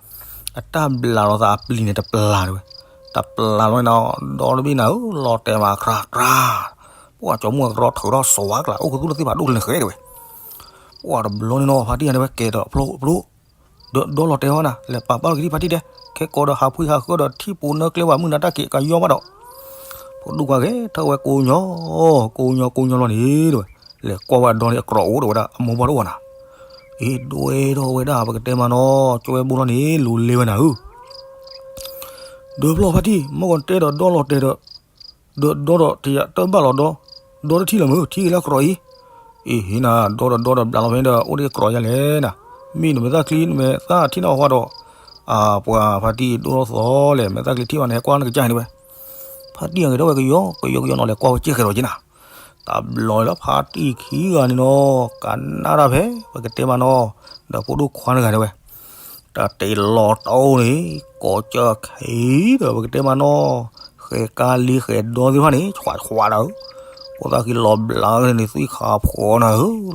အတၢ်ဘျးလီၤသးအပျံၤန့ၣ်တပျၢ်တဝဲ, တပျၢ်လီၤန့ၣ်နီၤ ဒီတဘ့ၣ်နၤဧၢ လီၤတဲာ်မးခြးခြး, ပှၤကၠီမုၢ်အကရီထုးထီၣ်စိးဝါကျး အိၣ်ကသူၣ်လၢသ့ၣ်ဖးဒိၣ်ကျဲန့ၣ်ဃဲတဝဲ, ပှၤတဘျီန့ၣ်နီၤ ဖါတံၢ်ယၤန့ၣ်ဝဲကဲဒီးဖျိဖျိ ဒီးဒီလီၤတဲာ်ဟီနၤ လဲၤပာ်ပာ်လီၤက့ၤထံၣ်ဖါတံၢ်ဒဲး ခဲကိးဒီးဟးဖှံဟးဃၢဒီးထံၣ်ပိာ်နၢကျဲဝဲမုၢ်နၤတၢ်က့ၤကယီဘၣ်ဒီး ဖိဒိၣ်ခွါဂဲၤထၢၣ်ဝဲကိးညီ, ကိးညီကိးညီလီၤန့ၣ်တဝဲ, လဲၤကွၢ်ဝဲအဒီန့ၣ်အကြီအိၣ်တဝဲဒၣ် အမိၢ်ပှၢ်တအိၣ်ဘၣ်နၤ, အ့ၣ်ဒွဲၣ်ထီၣ်ဝဲဒၣ် ပကတဲမးနီၤ ကၠီဝဲဘိလီၤန့ၣ် လူၤလ့ဝဲနၤဧၢ ဒၢဖျီၣ်ဖါတံၢ် မ့ၢ်ကီးတဲဒီးဒီလီၤတဲာ်ဒီး, ဒီးဒီဒီးတယၤတၢ်ဘၣ်လီၤဒီ, ဒီတထံၣ်လၢမုၢ် ထံၣ်လၢကြီအံၤ, အ့ၣ်ဟ့နၤ ဒီဒီးဒီဒီးဘျးလီၤဖဲန့ၣ်ဒီး အိၣ်ဒၣ်ကြီယါလဲၣ်နၤ, မ့ၢ်နမဲာ်သၣ်ချံ နမဲာ်သၣ်ထံၣ်နီၣ်အဃိဒီး, အပှၤဖါတံၢ်ဒိၣ်ထီၣ်သီလဲၣ် မဲာ်သၣ်ချံထံၣ်ဘၣ်န့ၣ် ဟဲကွၢ်နကစၢ်န့ၣ်ဝဲ, ဖါတံၢ်အဂ့ၤထီၣ်ဝဲကယီ ကယီကယီနီၤ လဲၤကွၢ်ဝဲက့ၢ်ဃဲၤဒီးက့ၤနၤ တဘျီလၢဖါတံၢ်ခံဂၤန့ၣ်နီၤ ကနၣ်တၢ်ဖဲ ပကတဲမးနီၤ, ဒီးဖိဒိၣ်ခွါတဂၤန့ၣ်ဝဲ, တၢ်တ့လီၤတအိၣ်န့ၣ် ကိးကၢၢ်ခံဒီး ပကတဲမးနီၤ, ဃဲၤကါလံဃဲၤဒီသ့ၣ်တဖၣ်န့ၣ် ဆွးဆွးဒီး, ဖိသၣ်ခံလီၤဘျးန့ၣ်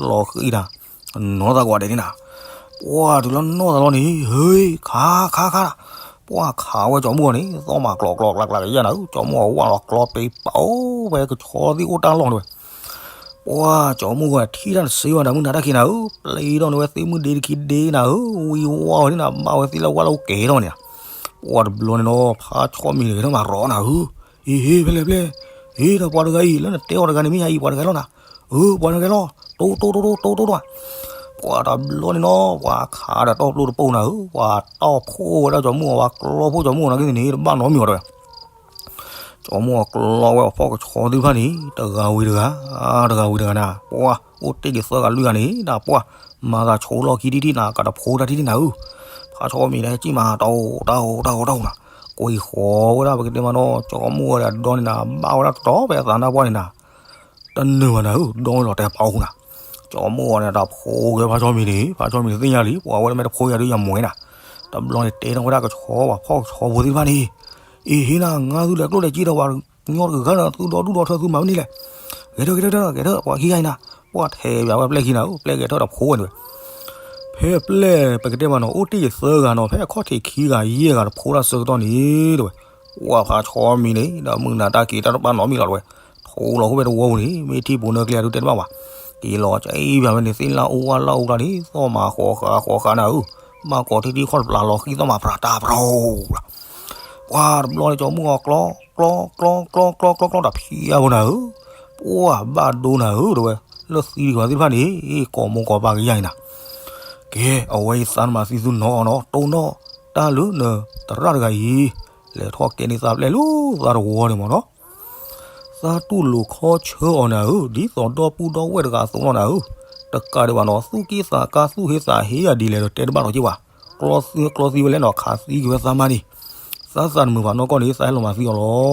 သွံၣ်ခးဖှီနၤဧၢ, လီၤဃံၤနၤ, နီၢ်သးကွၢ်ဒဲးန့ၣ်နၤ, ပှၢ်တုၤလၢနီၢ်သးလီၤန့ၣ် ဟ့ ခးခးခး, ပှၢ်ခးဝဲကၠီမုၢ်ဂီၤန့ၣ် သီၣ်မးကျီကျီကျးကျးကယဲၢ်နၤဧၢ, ကၠီမုၢ်ဂီၤဝၢ်လီၤကျီပ့ၤပာ်အိၣ်ဖဲကဆီသ့ၣ်အိၣ်တၢ်လီၢ်န့ၣ်ဝဲ ပှၢ်ကၠီမုၢ်ဂီၤထံၣ်တၢ်တစ့ဘၣ်ဒီးမုၢ်နၤတၢ်ခံနၤဧၢ, ပျံၤထီၣ်န့ၢ်ဝဲသ့ၣ်မုၢ်ဒ့တခံဒ့နၤဧၢ, ဝံၤဝါဝဲန့ၣ်နၤ ဘၣ်ဝဲသ့ၣ်လၢဝၣ်လၢအိၣ်ကဲထီၣ်န့ၣ်နၤ, ပှၢ်တဘျီန့ၣ်နီၤ ဖးဆီမံၤတဂၤထီၣ်မးရီနၤဧၢ, အ့ၣ်ဟ့ ဖဲလဲၣ်ဖဲလဲၣ်, အ့ၣ်ဒီးပှၤတဂၤအံၤ လၢနတဲအီၤတဂၤန့ၣ် မ့ၢ်ယၤအံၤပှၤတဂၤလီၤနၤ, အၢ ပှၤနကဲလီၤ တိတိတိတိတိတိတိ ပှၤတဘျီန့ၣ်နီၤ ပှၤခးဒီးတီၢ်ပျိၢ်တပိၢ်နၤဧၢ, ပှၤတီၢ်ဖှိၣ်ဝဲဒၣ်ကၠီမုၢ်ဂီၤ ပှၤကျီဖှိၣ်ကၠီမုၢ်ဂီၤနာ်က့န့ၣ် တဘၣ်နီတမံၤအီၤတဲဝဲ ကၠီမုၢ်ဂီၤကျီဝဲအဖီၣ်ကဆီသ့ၣ်တဖၣ်န့ၣ် တဂၤဝံၤတဂၤ တဂၤဝံၤတဂၤနၤ ပှၤအိၣ်တ့ၢ်က့ၤသၢဂၤလွံၢ်ဂၤန့ၣ် နၤပှၤ မၤသးဆိလီၢ်ခံထံထံနၤ ကတဖိတၢ်ထံထံနၤဧၢ, ဖါဆီမံၤဒီးဟဲကံၣ်မး တၢ်အိၣ်တၢ်အိၣ်တၢ်အိၣ်တၢ်အိၣ်နၤ, ကွံာ်ဃီၤဝဲဒၣ်ပကတဲမးနီၤ ကၠီမုၢ်ဂီၤဒီးအဒီန့ၣ်နၤ ဘၣ်ဝဲဒၣ်တတီၤဖဲအသးနါပှၢ်န့ၣ်နၤ တနၢၤဘၣ်နၤဧၢ ဒီလီၤတဲာ်ပာ်အိၣ်နၤ, ကၠီမုၢ်ဂီၤန့ၣ် တၢ်ဖိၣ်က့ၤဖါဆီမံၤန့ၣ် ဖါဆီမံၤန့ၣ်သ့ၣ်ညါလံ ပှၤဝဲဒၣ်မ့ၢ်တဖိယၤဒုးယမွဲနၤ, တဘျီန့ၣ်တဲထီၣ်ဝဲဒၣ်ကဆီပှၤဖီၣ်ကဆီဖိသ့ၣ်တဖၣ်န့ၣ်, အ့ဟ့နၤ ငါသုလဲၤကျိၣ်လဲၤစ့ဒီးပှၤကညီတဂၤဂၤဒီး သုဒီဒူၣ်ဒီထၢသုမၤမနုၤလဲၣ်, ဂဲၤထၢၣ်ဂဲၤထၢၣ်ဂဲၤထၢၣ် ပှၤခံဂၤအံၤနၤ, ပှၤထဲးပၠးဝဲပျဲၢ်ခံနၤဧၢ ပျဲၢ်ဂဲၤထၢၣ်ဒီးဖိဝဲန့ၣ်ဝဲ ဖဲပျဲၢ်ပကတဲမးနီၤ အိၣ်တ့ၢ်ယသၢဂၤနီၤ ဖဲအခီၣ်ထံးခံဂၤယဲၢ်ဂၤတဖိဒၣ်ဆၢကတီၢ်န့ၣ် တဲဝဲ, ပှၤဖါဆီမံၤန့ၣ် ဒီးမုၢ်နၤတၢ်က့ၤတၢ်တဘၣ်နီတမံၤလီၤတဲဝဲ, ထိလီၤဃိဖဲတဝီပူၤန့ၣ် မ့ၢ်ထံၣ်ပူၤနၢကျဲအဒုတဲတဘၣ်ဘၣ်, က့ၤလီၤကၠံဘၣ်ဝဲန့ၣ် သ့ၣ်လၣ်အိၣ်ဝၣ်လၣ်အိၣ်ကျါန့ၣ် သီၣ်မၤဃီၤဃာ်ဃီၤဃာ်နၤဧၢ, ဘၣ်ကိးထံထံခီၣ်တပျးလီၤဃံသီၣ်မၤပြၤတၢ်ပြၤ ပှၤတဘျီန့ၣ် ကၠီမုၢ်ဂီၤကျီ ကျီ ကျီ ကျီ ကျီ ကျီ ကျီ တၢ်ဖံးအါဖိနၤဧၢ, ပှၤဘၣ်ဒိနၤဧၢ တဲဝဲ, လၢသံတဂၤသ့ၣ်တဖၣ်န့ၣ် ကိးမိၢ်ကိးပၢ်ကယါအံၤနၤ, ကဲ အဝဲအံၤသးနမၤသံသုနီၢ်နီၢ် တိၢ်နီၣ်တၢ်လၢနသရၣ်တဂၤအံၤ, လဲၤထီၣ်ကဲန့ၢ်သးပျဲၢ်လၢသးတဝီန့ၣ်မးနီၤ သးတူၢ်လိာ်ခီဆၢအီၤနၤဧၢ, ဒ်သိးဒီပုၢ်ဒီဝဲၢ်တဂၤအသိးလီၤနၤဧၢ, တကးဒံးဘၣ်နီၤ သူၣ်က့ၣ်သးကါသူၣ်ဟ့သးဟ့ယၤဒ်လဲၣ်ဒီးတဲတဘၣ်ဒီးက့ၤဘၣ်, ကျီသံကျီသံဝဲလဲၣ်နီၤ ခးသံက့ၤဝဲသးမါန့ၣ်, သးသးတမုာ်ဘၣ်နီၢ်ကီၢ်န့ၣ် သးဟဲလီၤမၤသံအီၤလီၤ,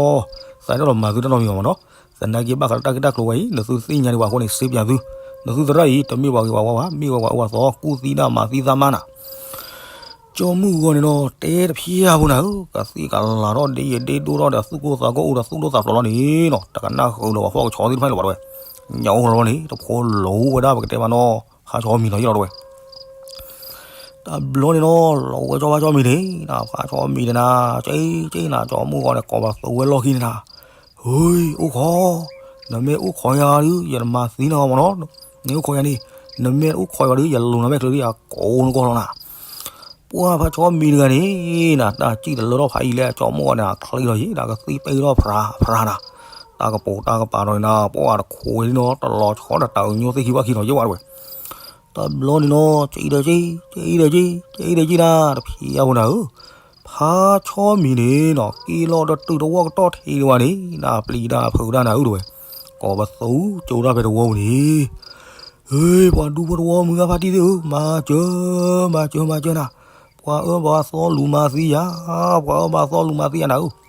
သးတလီၤမၤသုတၢ်နီတမံၤဘၣ်မးနီၤ, သနာ်က့ဘၣ်ဃးလၢတၢ်ဂ့ၢ်တၢ်ကျိၤဝဲအံၤ နသုသ့ၣ်ညါဒံးဘၣ်အဃိန့ၣ် စ့ပၠးသု, နသုသရၣ်အံၤ တမ့ၢ်ပှၤဂ့ၤပှၤဝါဘၣ် မ့ၢ်ဝဲပှၤအၢပှၤသီ ကူၣ်သံဒၣ်မၤသံသးမါနၤ ကၠီမုၢ်ဂီၤန့ၣ်နီၤ တဲတဖျၢၣ်ဖိနၤဧၢ, ကသံၣ်ကလၤထီၣ်ဒ့ယဒ့ဒိၣ်ထီၣ်ဒီးသူၣ်ကိၢ်သးဂီၤအိၣ်ဒီးသူၣ်ဒိၣ်သးဖျိးလီၤန့ၣ်နီၤ တကနၣ်ဃုာ်လၢၤပှၤဖီၣ်ကဆီသ့ၣ်တဖၣ်လၢၤဘၣ်တဲဝဲ, ညၣ်အိၣ်လီၤလီၤန့ၣ် တဖိလိၤဝဲဒၣ်ပကတဲမးနီၤ ဖါဆီမံၤနီၤယလီၤတဲဝဲ တဘျီန့ၣ်နီၤ လီၤဝဲကၠီဖါဆီမံၤန့ၣ် နၤဖါဆီမံၤန့ၣ်နၤ ကၠံကၠံနၤ ကၠီမုၢ်ဂီၤန့ၣ် ကိးပသူဝဲလီၢ်ခံန့ၣ်နၤ, ဟူ အိၣ်ခိး, နမ့ၢ်အိၣ်ခိးယၤဒုး ယတမၤသံနၤမးနီၤ, နအိၣ်ခိးယၤန့ၣ် နမ့ၢ်အိၣ်ခိးယၤဒုး ယလိၤနၤမ့ၢ်ချၢဒုး ယကိးနကိးလီၤနၤ ပှၤဖါဆီမံၤတဂၤန့ၣ် နၤ တၢ်စံၣ်တလၢထီၣ်ဖးယံာ်လၢအကၠီမုၢ်ဂီၤန့ၣ် အချံလီၤယံၤ ဒီးကသံၣ်ပ့ၢ်ထီၣ်ဖြါဖြါနၤ, တၢ်ကပိာ်တၢ်ကပၤဒီးနၤ ပှၤတခိးဝဲဒၣ်နီၤ တလီၤဆီဒီးတၢ်အညိၣ်သ့ၣ်ခံဘၣ်ခံနီၤ ယဲၢ်ဝဲတဝဲ, တဘျီန့ၣ်နီၤ ကၠံဒီးကၠံ ကၠံဒီးကၠံနၤ တဖံးအါဖိနၤဧၢ, ဖါဆီမံၤန့ၣ်နီၤ က့ၤလီၤဒီးတုၤတဝီကတီၢ်ထံးဒံးဝဲန့ၣ် နၤပျံၤတၢ်ဖုးတၢ်နၤဧၢတဝဲ, ကိးပသူကၠိတၢ်ဖဲတဝီပူၤန့ၣ် ဟ့ ပှၤဒူဖိတဝီမုၢ်ဂၢ်ဖါတံၢ်သ့ၣ်ဧၢ မၤစၢၤ မၤစၢၤ မၤစၢၤနၤ, ပှၤအၢပှၤသီလူၤမၤသံယၤ, ပှၤအၢပှၤသီလူၤမၤသံယၤနၤဧၢ,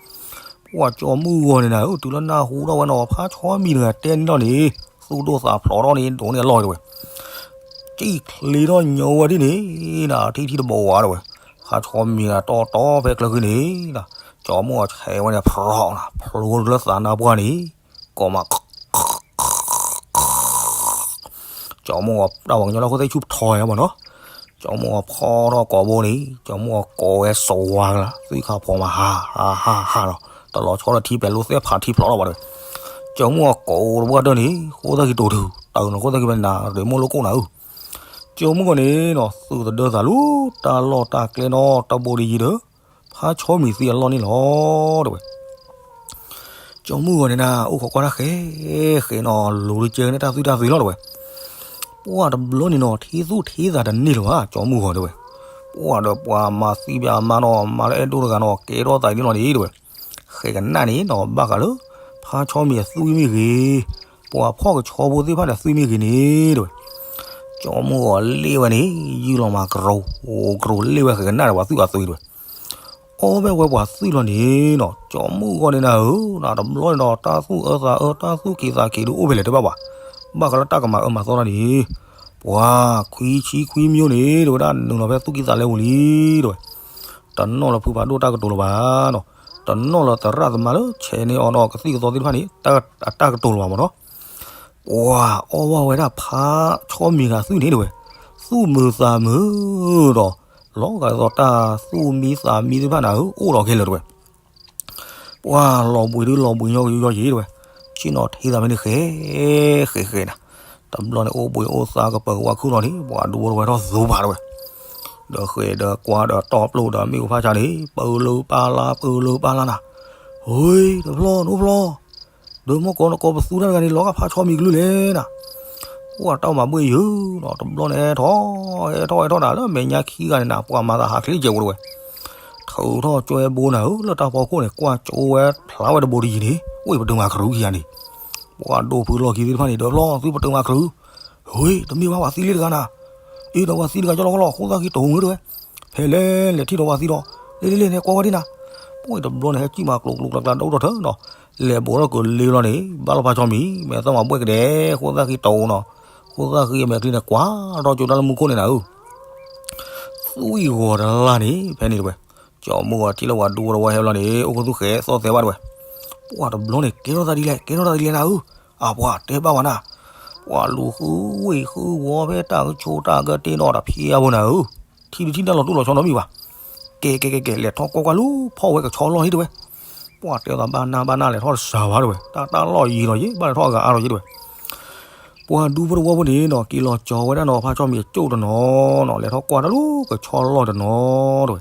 ပှၤကၠီမုၢ်ဂီၤန့ၣ်နၤဧၢ တုၤလၢနၢ်ဟူထီၣ်ဝဲနီၤ ဖါဆီမံၤတဂၤတဲန့ၣ်လီၤန့ၣ် သူၣ်ဒိၣ်သးဖျိးထီၣ်န့ၣ် ဒိးန့ၢ်အလီၢ်တဝဲ, ကံၣ်ချ့ထီၣ်ညိဝဲဒ်န့ၣ် နၤထံထံတဘိဝဲတဝဲ, ဖါဆီမံၤနၤတီတီဖဲကျၢၤဃံန့ၣ် ကၠီမုၢ်ဂီၤဆဲးဝဲန့ၣ် ဖြီးနၤ ဖျိလၢသးနါပှၢ်န့ၣ် ကိးမး ကၠီမုၢ်ဂီၤတၢ်ပှၤကညီလၢအဃိသ့ၣ်ဆူၣ်ထီၣ်ယါမးနီၤ, ကၠီမုၢ်ဂီၤဖီထီၣ်ကိးဘိန့ၣ် ကၠီမုၢ်ဂီၤကိးဝဲစိဝါကလါ သွံၣ်ခါဖီမး ဟါ ဟါ ဟါ ဟါနီၤ, တလီၤဆီဒီးထံပဲၤလိသ့ၣ်ဖးထံဖျိးထီၣ်ဘၣ်တဝဲ, ကၠီမုၢ်ဂီၤကိးတဝီဒၢန့ၣ် ဃိသၣ်ခံတိၤထုး တၢ်နီၤ ဃိသၣ်ခံဖဲနၤ ရ့မိၢ်လိကိၣ်နၤဧၢ, ကၠီမုၢ်ဂီၤန့ၣ်နီၤ သုးသဒၢသးလူၤ တၢ်လီၢ်တၢ်ကျဲနီၤ တဘိဒ်ယံၤဒီး ဖါဆီမံၤသံအလီၢ်န့ၣ်လီၤ တဝဲ ကၠီမုၢ်ဂီၤန့ၣ်နၤ အိၣ်ခိးကွၢ်တၢ်ဃဲ ဃဲနီၤ လိၤတကဲန့ၣ်တၢ်သွံၣ်တၢ်သွံၣ်လီၤတဝဲ, ပှၤတဘျီန့ၣ်နီၤ ထံသူၣ်ထံသးတန့ၢ်လၢၤဘၣ် ကၠီမုၢ်ဂီၤတဝဲ, ပှၤဒီးပှၤမၤသံပှၤမၤနီၤ မၤလၢအဲၣ်ဒိၣ်တဂၤနီၤ ကဲထီၣ်သးန့ၣ်လီၤန့ၣ်တဝဲ, ဃဲကနၣ်န့ၣ်နီၤ ဘၣ်ဃးလၢ ဖါဆီမံၤအသွံၣ်မ့ၢ်ဂ့ၤ, ပှၤဖီၣ်ကဆီဖိသ့ၣ်တဖၣ်န့ၣ်အသွံၣ်မ့ၢ်ဂ့ၤန့ၣ်တဝဲ, ကၠီမုၢ်ဂီၤလ့ၣ်ဝဲန့ၣ် ယုၢ်လီၤမးကရိၤ ကရိၤလ့ၣ်ဝဲဃဲကနၣ်ဒီးပှၤသွံၣ်အသွံၣ်တဝဲ အီၣ်ဘၣ်ဝဲပှၤသွံၣ်လီၤန့ၣ်နီၤ ကၠီမုၢ်ဂီၤန့ၣ်နၤဧၢ နၤတဘျီန့ၣ်ဒီး တၢ်သူၣ်အၢသးအၢ တၢ်သူၣ်က့ၤသးက့ၤဒုးအိၣ်ဖဲလဲၣ်တဘၣ်ဘၣ်, ဘၣ်ဃးလၢတၢ်ကမၤအၢမၤသီတၢ်န့ၣ်, ပှၤခွံဆံခွံမျိုးန့ၣ် တဝဲဒၣ်နုာ်လီၤဖဲသူၣ်က့သးလဲပူၤလံတဝဲ, တနီၣ်လၢဖုဖးဒိၣ်တၢ်ကတိၤလၢၤဘၣ်နီၤ, တနီၣ်လၢသရၣ်သမါလၢဆဲးန့ၢ်အီၤဒီးကသံၣ်ကသီသ့ၣ်တဖၣ်န့ၣ် အတၢ်ကတိၤလၢၤဘၣ်မးနီၤ ပှၤအီၣ်ဘၣ်ဝဲဒၣ်ဖါဆီမံၤဂၤသွံၣ်န့ၣ်တဝဲ, သူၣ်မုာ်သးမုာ်ဒီး လီၤဂာ်ဒ်သိးတၢ်သူၣ်မံသးမံသ့ၣ်တဖၣ်န့ၣ်ဧၢ အိၣ်ဒီးခဲလၢာ်တဝဲ, ပှၤလီၤဘှံးဒုးလီၤဘှံးညီကယီယံၤတဝဲ, ဆ့ၣ်နီၤထံသးမ့ၢ်န့ၣ်ဃဲ ဃဲဃဲနၤ, တဘျီန့ၣ်အိၣ်ဘှံးအိၣ်သါကပၢၤကဝါခုၣ်လီၤန့ၣ် ပှၤဒူဖိတဝဲထီၣ်သူဖးတဝဲ ဒီးဃဲဒီးကွၢ်ဒီးတီၢ်ပျိၢ်ဒီးမ့ၣ်အူဖးဆါန့ၣ် ပၢလၢပၢ်လါ ပၢလၢပၢ်လါနၤ, ဟူ တဖျီၣ် နအိၣ်ဖျီၣ်, ဒီးမ့ၢ်ကိးနကိးပသူတၢ်တဂၤန့ၣ် လီၤဂာ်ဖါဆီမံၤကလုၢ်လဲၣ်နၤ, ပှၢ်တၢ်မၤဘှ့ၣ်ယုာ်နီၤ, တဘျီန့ၣ်ဟဲထီၣ် ဟဲထီၣ်ဟဲထီၣ်နၤ လၢမဲာ်ညါခံဂၤန့ၣ်နၤ ပှၢ်မၤသးဟးချ့ကဲးဝဲတဝဲ, ထုးထီၣ်ကွဲဘိနၤဧၢ လၢတၢ်ဖီခိၣ်န့ၣ် ကွၢ်ကၠိဝဲ ဖျါဝဲတဘိတယံၤန့ၣ် ဝ့ၢ်ပတုာ်မၤကရူၢ်ခံဂၤန့ၣ်, ပှၢ်ဒိၣ်ဖုလီၢ်ခံသ့ၣ်တဖၣ်န့ၣ် ဒၢးဖျီၣ်သုပတုာ်မၤကရူၢ်, ဟ့ တမ့ၢ်ဘၣ်ပှၤသံလံတဂၤနၤ, အ့ ဒီးပှၤသံတဂၤကၠီလီၤကီလီၤ ဃိသၣ်ဃ့တိၤမုၢ်တဝဲ, ဖဲလဲၣ်လဲၣ်ထံၣ်ဒီးပှၤသံဒီး, လ့လ့လ့န့ၣ် ကွၢ်ဝဲဒ်နၤ, ပှၢ်တဘျီန့ၣ် ဟဲစံၣ်မၤကျိၤကျိၤကျါကျါ ဒိၣ်ထီၣ်ထၢနီၤ, လဲၤဘိးထီၣ်ကလ့လီၤန့ၣ် ဘၣ်လီၤဖးဆီမံၤ မဲာ်သၣ်မၤဘှဲၣ်ကဒဲ ဃိသၣ်ဃ့တိၤနီၤ, ဃိသၣ်ဃ့အမဲာ်ချံန့ၣ် ကွၢ်ထီၣ်ကၠိတၢ်လၢမူခိၣ်န့ၣ်နၤဧၢ သွံၣ်ဂီၤတလါန့ၣ် ဖဲန့ၣ်တဝဲ, ကၠီမုၢ်ဂီၤထံၣ်လၢပှၤဒူဖိတဝီဟဲဘျီန့ၣ် အိၣ်ခူသူၣ်ဃဲသီၣ်သဲဘၣ်တဝဲ, ပှၢ်တဘျီန့ၣ် ကဲထီၣ်သးဒ်လဲၣ် ကဲထီၣ်သးဒ်လဲၣ်နၤဧၢ, အပှၤတဲဘၣ်ဝဲနၤ, ပှၢ်လူၤဃုဝ့ၢ်ဃုဝီဖဲတၢ်ကဆိးတၢ်ကတ့ၢ်နီၤ တဖံးအါဖိနၤဧၢ, ထံဒုးထံၣ်တၢ်လီၤတူၢ်လီၤဆီနီတမံၤဘၣ်, ကဲကဲကဲကဲ လဲၤထီၣ်ကွၢ်ကွၢ်လူၤဖီၣ်ဝဲကဆီလီၢ်ဟံၣ်တဝဲ, ပှၢ်တဲသးဘၣ်နၢ်ဘၣ်နၢ်လဲၤထီၣ်တစှၤဘၣ်တဝဲ တၢ်တၢ်လီၢ်ယံၤဒီးယ့ၢ် ဘၣ်လဲၤထီၣ်အဂၤအါထီၣ်ယ့ၢ်တဝဲ ပှၤဒူဖိတဝီဖိန့ၣ်နီၤ က့ၤလီၤကၠီၤဝဲဒၣ်နီၤ ဖးဆီမံၤအကၠိၣ်တနီၤနီၤ လဲၤထီၣ်ကွၢ်တၢ်လူၤကဆီလီၢ်တနီၤတဝဲ,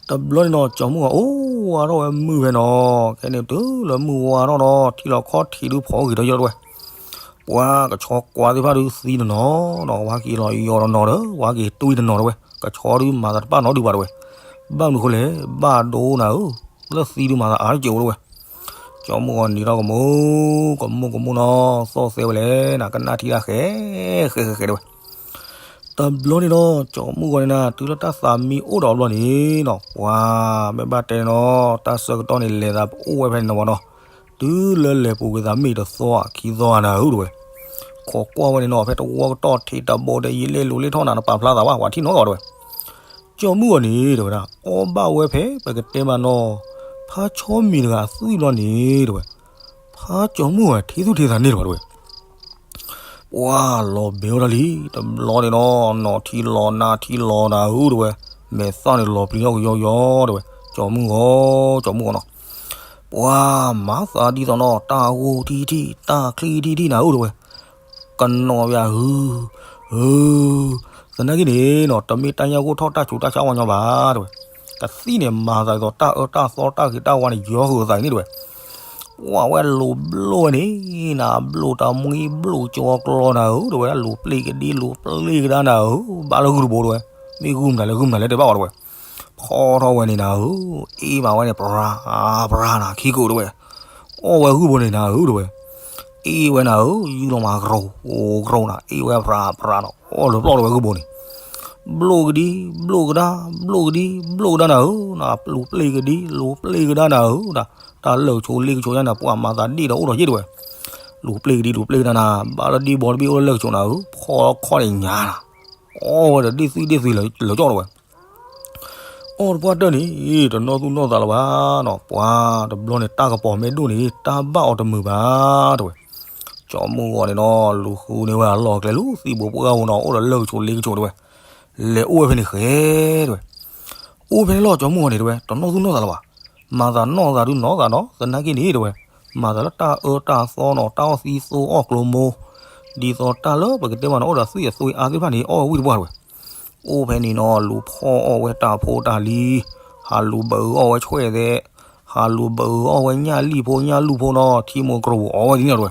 တဘျီန့ၣ်နီၤ ကၠီမုၢ်ဂီၤအိၣ်ဝဲထီၣ်ဝဲမုၢ်ဖဲနီၤ, ခဲန့ၣ်တုၤလၢမုၢ်ဝါထီၣ်ဒီး ထံလီၤခီၣ်ထံးဒုးဖီၣ်ဂ့ၤထီၣ်ယဲၢ်တဝဲ, ပှၤကဆီကွၢ်သ့ၣ်တဖၣ်ဒုးသံတနီၤနီၤ ဝဲက့ၤလီၤယီၤတနီၤဒီး ဝဲက့ၤတွံၢ်တနီၤတဝဲ ကဆီဒုးမၤသးတပာ်နီတဒုဘၣ်တဝဲ, ဘၣ်မနုၤဃိလဲၣ် ဘၣ်ဒိနၤဧၢ, လၢသံဒုးမၤသးအါတက့ၢ်အိၣ်တဝဲ ကၠီမုၢ်ဂီၤနံၤထီၣ်ကမူ ကမူကမူနီၤ သီၣ်သဲဝဲလဲၣ်နၤ ကနၣ်ထံတၢ်ဃဲ ဃဲဃဲဃဲတဝဲ, တဘျီန့ၣ်နီၤ ကၠီမုၢ်ဂီၤန့ၣ်နၤ တုၤလၢတၢ်သးမံအိၣ်ဒီးဘျီန့ၣ်နီၤ ပှၤမ့ၢ်ဘၣ်တဲနီၤ တၢ်ဆၢကတီၢ်န့ၣ် လဲၤသးပအိၣ်ဝဲဖဲန့ၣ်နီၤဘၣ်နီၤ, တုၤလၢလဲၤပူၤကွံာ်သးမ့ၢ်တသီခံသီနၤဧၢတဝဲ, ခိးကွၢ်ဝဲန့ၣ်နီၤ ဖဲတဝီကတီၢ်ထံးတဘိဒီး ယံာ်လ့လိၤလ့ထီၣ်နၤ နပာ်ဖျါသးဘၣ် ပှၤထံၣ်နီတဂၤတဝဲ ကၠီမုၢ်ဂီၤန့ၣ် တဲဝဲဒၣ် အီၣ်ဘၣ်ဝဲဖဲပကတဲမးနီၤ ဖးဆီမံၤတဂၤအသွံၣ်ဘျီန့ၣ် တဲဝဲ, ဖးကၠီမုၢ်ဂီၤထံသူၣ်ထံသးန့ၣ် တဲဝဲ, ပှၢ်လီၤဘဲဝဲဒၣ်လံ တဘျီန့ၣ်နီၤ နီၢ်ထံလီၤနါထံလီၤနၤဧၢ တဲဝဲ, မဲာ်သၣ်န့ၣ်လီၤပျံၤထီၣ်ကယီကယီ တဲဝဲ, ကၠီမုၢ်ဂီၤ ကၠီမုၢ်ဂီၤနီၤ, ပှၤမၤသးဒ်သိးနီၤ တၢ်ဂိၢ်ထံထံ တၢ်ချံထံထံနၤဧၢ တဲဝဲ ကနီၤယၤဧၢ, ဧၢ, သနာ်က့န့ၣ်နီၤ တမ့ၢ်တၢ်ညၣ်ဂိၢ်ထီၣ်တၢ်ဆူးတၢ်ဆါဝါညီဘၣ် တဲဝဲ, ကသံၣ်န့ၣ်မၤသးဒ်သိးတၢ်အၢတၢ်သီတၢ်ဂ့ၤတၢ်ဝါန့ၣ် ယီဃုာ်အသးအံၤန့ၣ် တဲဝဲ, ပှၤဝဲလိၤဘျိၣ်ဝဲန့ၣ် နဘျိၣ်တၢ်မှံဘျိၣ်ကၠီကျီနၤဧၢ တဲဝဲ, လိၤပျ့ၤကဒံ လိၤပျ့ၤကဒါနၤဧၢ, ဘၣ်လၢဂုၢ်တဘိတဲဝဲ, မ့ၢ်ဂုၢ်မနုၤလဲၣ် ဂုၢ်မနုၤလဲၣ်တဲဘၣ်ဝဲတဲဝဲ, ဖီထီၣ်ဝဲန့ၣ်နၤဧၢ, အ့ၣ်မးဝဲန့ၣ် ပြၤ ပြၤနၤ ခံကိးတဲဝဲ, အီၣ်ဝဲဂုၢ်ဘိန့ၣ်နၤဧၢ တဲဝဲ, အ့ၣ်ဝဲနၤဧၢ, ယူၢ်လီၤမးကရိၤ ကရိၤနၤ အ့ၣ်ဝဲပြၤပြၤနီၤ အီၣ်လၢပျီၢ်တဲဝဲဂုၢ်ဘိန့ၣ်, ဘျိၣ်ကဒံ ဘျိၣ်ကဒါ ဘျိၣ်ကဒံ ဘျိၣ်ကဒါနၤဧၢ, နလိၤပျ့ၤကဒံ လိၤပျ့ၤကဒါနၤဧၢ, တၢ်လၢာ်ကဆိးလ့ကဆိးညါန့ၣ် ပှၤမၤသးဒ့ၣ်ဒီးအိၣ်ဒီးယ့ၣ်တဲဝဲ, လိၤပျ့ၤကဒံ လိၤပျ့ၤကဒါနၤ, ဘၣ်လၢဒ့ၣ်ဘီတဘ့ၣ်အိၣ်လၢလၢာ်ကဆိးနၤဧၢ, ဖီခီၣ်န့ၣ်ညါနၤ, အီၣ်ဝဲဒီးဒ့ၣ်သွံၣ်ဒ့ၣ်သွံၣ်လၢာ်ကၠီတဲဝဲ အီၣ်တပှၢ်တၢၢ်န့ၣ် တနီၢ်သူၣ်နီၢ်သးလၢၤဘၣ်နီၤ, ပှၤတဘျီန့ၣ် တၢ်ကပီၤမ့ၢ်ဒိၣ်န့ၣ် တၢ်ဘၣ်အီၤတမုာ်ဘၣ်တဲဝဲ, ကၠီမုၢ်ဂီၤန့ၣ်နီၤ လူၤဃုန့ၢ်ဝဲအလီၢ်ကျဲလၢသံၣ်ဘိပှၢ်ဂၤပူၤနီၤ အိၣ်ဒီးလၢာ်ကဆိးလ့ကဆိးတဲဝဲ, လဲၤအိၣ်ဝဲဖဲန့ၣ်ဃဲတဲဝဲ, အိၣ်ဖဲန့ၣ်လီၤ ကၠီမုၢ်ဂီၤန့ၣ်တဲဝဲ တနီၢ်သူၣ်နီၢ်သးလၢၤဘၣ်, မၤသးနီၢ်သးဒုးနီၢ်သးနီၤ သနာ်က့န့ၣ်တဲဝဲ, မၤသးလၢတၢ်အၢတၢ်သီနီၤ တၢ်အီၣ်သံသိအီၣ်ကျိၤမိၢ်, ဒ်သိးတၢ်လၢပကတဲမးနီၤ အိၣ်ဒီးသွံၣ်အသွံၣ်အါသ့ၣ်တဖၣ်န့ၣ် အီၣ်ဝဲဝံၣ်တပှၢ်တဲဝဲ အိၣ်ဖဲန့ၣ်နီၤ လူၤဖီၣ်အီၣ်ဝဲတၢ်ဖိတၢ်လံၤ, ဟးလူၤဘုးအီၣ်ဝဲဆွဲၣ်သဲး, ဟးလူၤဘုးအီၣ်ဝဲညၣ်လံၣ်ဖိညၣ်လူၣ်ဖိနီၤ ထံမိၢ်ကရိအီၣ်ဝဲဒ်န့ၣ်တဲဝဲ,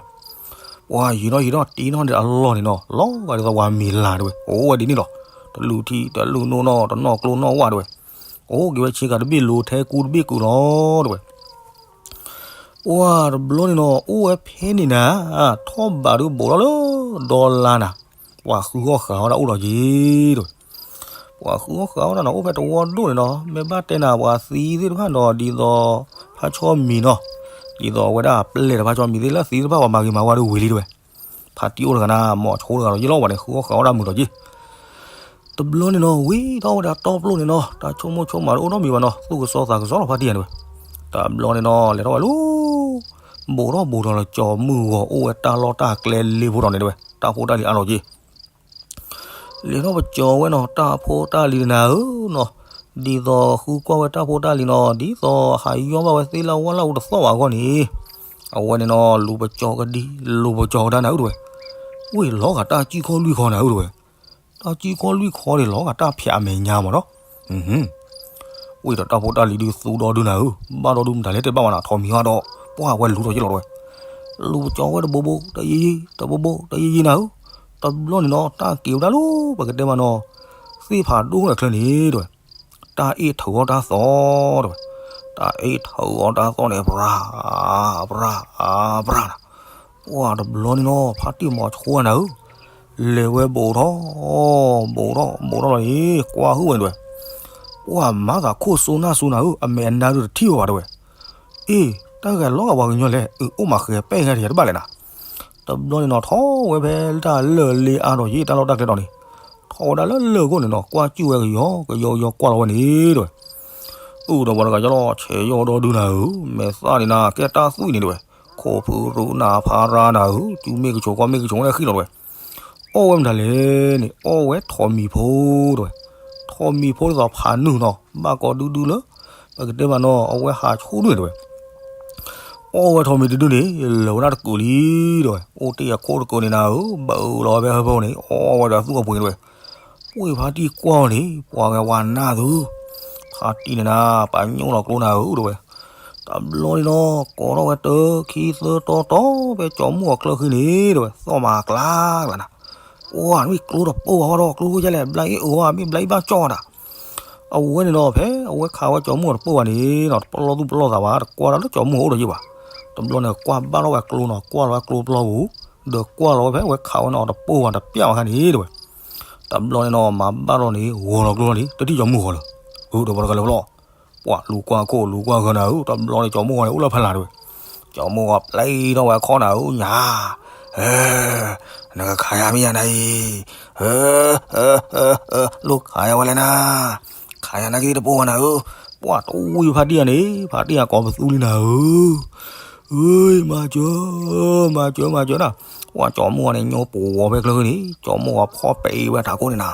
ပှၤယံာ်နီၤယံာ်နီၤတ့နီၤဒီးအလီၢ်န့ၣ်နီၤ လီၤဂာ်ဒ်သိးပှၤမံၤလၤတဲဝဲ အိၣ်ဝဲဒ်န့ၣ်လီၤ, တလူၤထံတလူၤနိနီၤ တနီၣ်ကျိနီၣ်ဝၣ်တဲဝဲ, အိၣ်က့ၤဝဲဆ့ကၤတဘ့ၣ်လိၤထဲကူတဘ့ၣ်ကူလီၤတဲဝဲ ပှၢ်တဘျီန့ၣ်နီၤ အိၣ်ဝဲဖဲန့ၣ်နၤ, ထီၣ်ဘးဒုးဘိးထီၣ်လၢ ဒီလါနၤ, ပှၤဃုအီၣ်ဃာ်အီၣ်ဒၣ်အိၣ်ဒီးက့ၤတဲဝဲ, ပှၤဃုအီၣ်ဃာ်အီၣ်ဒၣ်နၤ အိၣ်ဖဲတဝီဒိၣ်န့ၣ်နီၤ မ့ၢ်ဘၣ်တဲနၤ ပှၤသံသ့ၣ်တဖၣ်ဒီး ဒ်သိး ဖးဆီမံၤနီၤ, ဒ်သိးအဝဲဒၣ်ပျဲၢ်ဒီးဖးဆီမံၤသ့ၣ်လၢသံသ့ၣ်တဖၣ် ပှၤမၤဂ့ၤမၤဝါဒုးဝံၤလံတဲဝဲ, ဖးတံၢ်အိၣ်တဂၤနၤ မိၤဆိတဂၤဒီးယ့ၢ်လီၤ ပှၤန့ၣ် ဃုအီၣ်ဃာ်အီၣ်ဒၣ်မုာ်ဒီးက့ၤ တဘျီန့ၣ်နီၤ ဝံၤထီၣ်ဝဲဒၣ်တီပျိၢ်န့ၣ်နီၤ တၢ်ဆိကမိၣ်ဆိကမးတအိၣ်နီတမံၤဘၣ်နီၤ သူၣ်ကစီသးကစီလီၤဖးတံၢ်ယါတဲဝဲ, တဘျီန့ၣ်နီၤ လဲၤထီၣ်ဝဲလၢ ဘူးထီၣ်ဘူးထီၣ်လၢကၠီၤမုၢ်ဂီၤအိၣ်ဝဲတၢ်လီၢ်တၢ်ကျဲလ့ဖိထီၣ်န့ၣ်တဲဝဲ တၢ်ဖိတၢ်လံၤအါလီၤက့ၤ လဲၤထီၣ်ပကၠီၤဝဲနီၤ တၢ်ဖိတၢ်လံၤတနၤဧၢနီၤ, ဒ်သိးဃုကွၢ်ဝဲတၢ်ဖိတၢ်လံၤနီၤ ဒ်သိးဟးယီၢ်ဘၣ်ဝဲသ့လၢဝၣ်လၢအူတသီၣ်ဘၣ်အဂီၢ်န့ၣ်, အဝဲန့ၣ်နီၤ လူၤပကၠီၤကဒံ လူၤပကၠီၤကဒါနၤဧၢတဲဝဲ, ဝ့ၢ်လီၤဂာ်တၢ်ကံၣ်ခီလွံၢ်ခီနၤဧၢတဲဝဲ တၢ်ကံၣ်ခီလွံၢ်ခီန့ၣ် လီၤဂာ်တၢ်ဖျးအမဲာ်ညါမးနီၤ, ဝ့ၢ်ဒီးတၢ်ဖိတၢ်လံၤဒုးသူဒီဒုနၤဧၢ, ဘၣ်ဒီဒုမတၤလဲၣ်တဲဘၣ်ဝဲနၤ ထိးမံၤဟီဒီး ပှၢ်ဝဲလူၤထီၣ်က့ၤလီၤတဲဝဲ, လူၤကၠီဝဲတဘိဘိ တယံာ်ယံာ် တဘိဘိ တယံာ်ယံာ်နၤဧၢ, တဘျီန့ၣ်နီၤ တၢ်က့ၤဝဲဒၣ်လၢ ပကတဲမးနီၤ သ့ၣ်ဖးဒိၣ်န့ၣ်ချၢန့ၣ်တဲဝဲ, တၢ်အ့ၣ်ထုးအီၣ်တၢ်သီၣ်တဲဝဲ, တၢ်အ့ၣ်ထုးအီၣ်တၢ်သီၣ်န့ၣ် ပြၢ ပြၢ ပြၢနၤ, ပှၢ်တဘျီန့ၣ်နီၤ ဖါတံၢ်မၤဆိနၤဧၢ, လဲၤဝဲဘူးထီၣ် ဘူးထီၣ် ဘူးထီၣ်လီၤန့ၣ် ကွၢ်ဟုၣ်ဝဲန့ၣ်တဲဝဲ, ပှၢ်မၤသးခိၣ်စိနၢ်စိနၤဧၢ အမဲာ်အနါဒုးတထံၣ်ဝဲဘၣ်တဲဝဲ, အ့ တၢ်ဂဲၤလီၤဂာ်ပှၤကညီလဲၣ် အ့ၣ်အိၣ်မးဃဲၤပဲၣ်ဂဲၤတဘၣ်လဲၣ်နၤ, တဘျီန့ၣ်နီၤ ထီၣ်ဝဲဖဲတၢ်လၢၢ်လ့အါဒီးယံာ်တၢ်လီၢ်တၢ်ကျဲတီၤန့ၣ်, ထီၣ်ဝဲဒၣ်လၢလၢၢ်ခိၣ်န့ၣ်နီၤ ကွၢ်စူၣ်ဝဲကယီကယီကယီကွၢ်လီၤဝဲန့ၣ်တဲဝဲ, အိၣ်ဒီးပှၤတဂၤကလီၤ ဆဲးယီၢ်ဒီဒုနၤဧၢ, မဲာ်သၣ်န့ၣ်နၤ ကဲတၢ်သွံၣ်န့ၣ်တဲဝဲ, ခိၣ်ဖုရူနၤဖါရါနၤဧၢ, စုမ့ၢ်ကဆိးကီၢ်မ့ၢ်ကဆိးန့ၣ်ဃံလီၤတဲဝဲ, အီၣ်ဝဲမတၤလဲၣ်န့ၣ် အီၣ်ဝဲထိးမံၤဖိတဲဝဲ, ထိးမံၤဖိဒ်သိးဖးနုာ်နီၤ ဘၣ်ကီဒူဒူလၢ ပကတဲမးနီၤ အဝဲဟးဆူၣ်ဒုန့ၣ်တဲဝဲ အီၣ်ဝဲထိးမံၤတဒုန့ၣ် လၢာ်ဝဲဒၣ်တကုာ်လံတဲဝဲ, အိၣ်တ့ၢ်အခိၣ်တကုာ်န့ၣ်နၤဧၢ, ဘၣ်အၢလီၤဝဲဖဲဟၢဖၢန့ၣ် အီၣ်ဝဲဒီးသူၣ်အပှ့ၤတဲဝဲ, ပှ့ၤဖါတံၢ်ကွၢ်န့ၣ် ပှၤဂၤဝၤနၢ်သု, ဖါတံၢ်န့ၣ်နၤ ပာ်ညိၣ်လီၤကျိနၤဧၢတဲဝဲ, တဘျီန့ၣ်နီၤ ကိးထီၣ်ဝဲတၢ်ခံသၢတီတီ ဖဲကၠီမူၣ်အကျၢၢ်ခံန့ၣ်တဲဝဲ သီၣ်မၤကျါကျါနၤ, ပှၢ်မ့ၢ်ကျိတပိၢ်ဘၣ်ဃီဒီး ကျိတအိၣ်ယဲလဲၣ် ဘျါအ့ၣ်အၢဝဲ မ့ၢ်ဘျါအ့ၣ်ဘၣ်ကၠီၣ်ဝဲဒၣ် အဝဲန့ၣ်ဒီး ဖဲအဝဲခးဝဲကၠီမူၣ်အီၤတပိၢ်ဘၣ်န့ၣ်နီၤ တပလီၢ်သူၣ်ပလီၢ်သးဘၣ် တကွၢ်တၢ်လၢကၠီမူၣ်အအိၣ်ဒီးယံာ်ဘၣ်. တဘျီန့ၣ် ကွၢ်ဘၣ်ထီၣ်ဝဲကျိနီၤ ကွၢ်လီၤဝဲကျိပျီပူၤ, ဒီးကွၢ်လီၤဝဲဖဲအဝဲခးဝဲန့ၣ်အီၤတပိၢ်ဘၣ်တပျၢ်ဘၣ်ခါန့ၣ်တဲဝဲ. တဘျီန့ၣ်နီၤ မၤဘၣ်ထီၣ်န့ၣ် ဂီၤလီၤကျိလီၤန့ၣ် တထံၣ်ကၠီမူၣ်ဃီလၢၤ. ဒီးပှၤတဂၤလဲၤဖဲလဲၣ် ပှၤလူၤကွၢ်ခိၣ်လူၤကွၢ်ဂၢၤနၤဧၢ, တဘျီန့ၣ် ကၠီမူၣ်ဃီန့ၣ် အိၣ်လၢဖဲလၢ်တဲဝဲ. ကၠီမူၣ်ဃီပျဲထီၣ်ဝဲအခီၣ်နၤဧၢ ညါ နကခးယၤမ့ၢ်ယၤနၤအံၤ, လိၣ်ခးယၤဝဲလဲၣ်နၤ, ခးယၤနၤက့ၤတပိၢ်ဘၣ်နၤဧၢ, ပှၤတဝံၤဖါတံၢ်ယၤန့ၣ် ဖါတံၢ်ယၤကိးပသူလံနၤဧၢ, အၢ မၤစၢၤ မၤစၢၤ မၤစၢၤနၤ, ပှၤကၠီမူၣ်ဃီန့ၣ် ညီပဝီၤဖဲကျၢၤန့ၣ် ကၠီမူၣ်ဃီဖီၣ်ပဲအံၤဝဲထးခိၣ်န့ၣ်နၤ,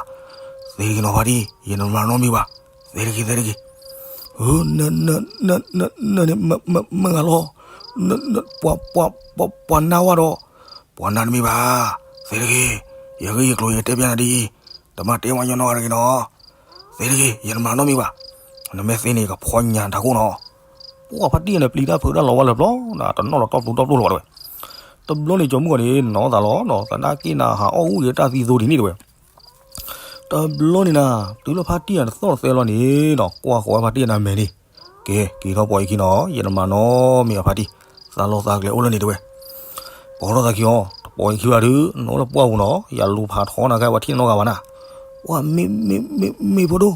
သ့တဂ့ၤနီၤဖါတံၢ် ယနမၤနီတမံၤဘၣ်, သ့တဂ့ၤ သ့တဂ့ၤ န န န န န န မ့ၢ်ဂၤလီၤ, ပှၤ ပှၤ ပှၤနါဝဲဒီး, ပှၤနါတမ့ၢ်ဘၣ်, သ့တဂ့ၤ, ယဂ့ၢ်ယကျိၤယတဲပျဲနၤဒ်အံၤ, တမၤတဲဝဲညီနီတဂၤတဂ့ၤနီၤ, သ့တဂ့ၤ ယတမၤနီတမံၤဘၣ်, နမ့ၢ်သ့န့ၣ် ကဖီညါထးခိၣ်နီၤ, ပှၤဖါတံၢ်ယၤန့ၣ် ပျံၤတၢ်ဖုးတၢ်လီၤဝဲလၢပျီ, တနီၣ်လီၤတီၢ်ပျူၤတီၢ်ပျိလီၤဝဲတဲဝဲ, တဘျီန့ၣ် ကၠီမူၣ်ဃီန့ၣ် နီၢ်သးလီၤနီၤ သနာ်က့နၤဟးအီၣ်အူအံၤတၢ်သံသိဒ်န့ၣ်တဲဝဲ တဘျီန့ၣ်နၤ တုၤလၢဖါတံၢ်ယၤတသီၣ်တသဲလီၤန့ၣ်နီၤ ကွၢ်ဃီၤဝဲဖါတံၢ်ယၤနၤမဲာ်န့ၣ်, ကဲ က့ၤထီၣ်ပိာ်ယခံနီၤ ယတမၤနီတမံၤအဖါတံၢ်, သးလီသးကျဲအိၣ်လၢန့ၣ်တဲဝဲ, ပိာ်ထီၣ်သးခံအီၤ တပိာ်ယခံဘၣ်ဒီး နအိၣ်လၢပှၢ်ပူၤနီၤ ယလူၤဖးထီနၤကဲဝဲထံၣ်နီတဂၤဘၣ်နၤ, ပှၤမ့ၢ် မ့ၢ် မ့ၢ် မ့ၢ်ဖိဒိၣ်,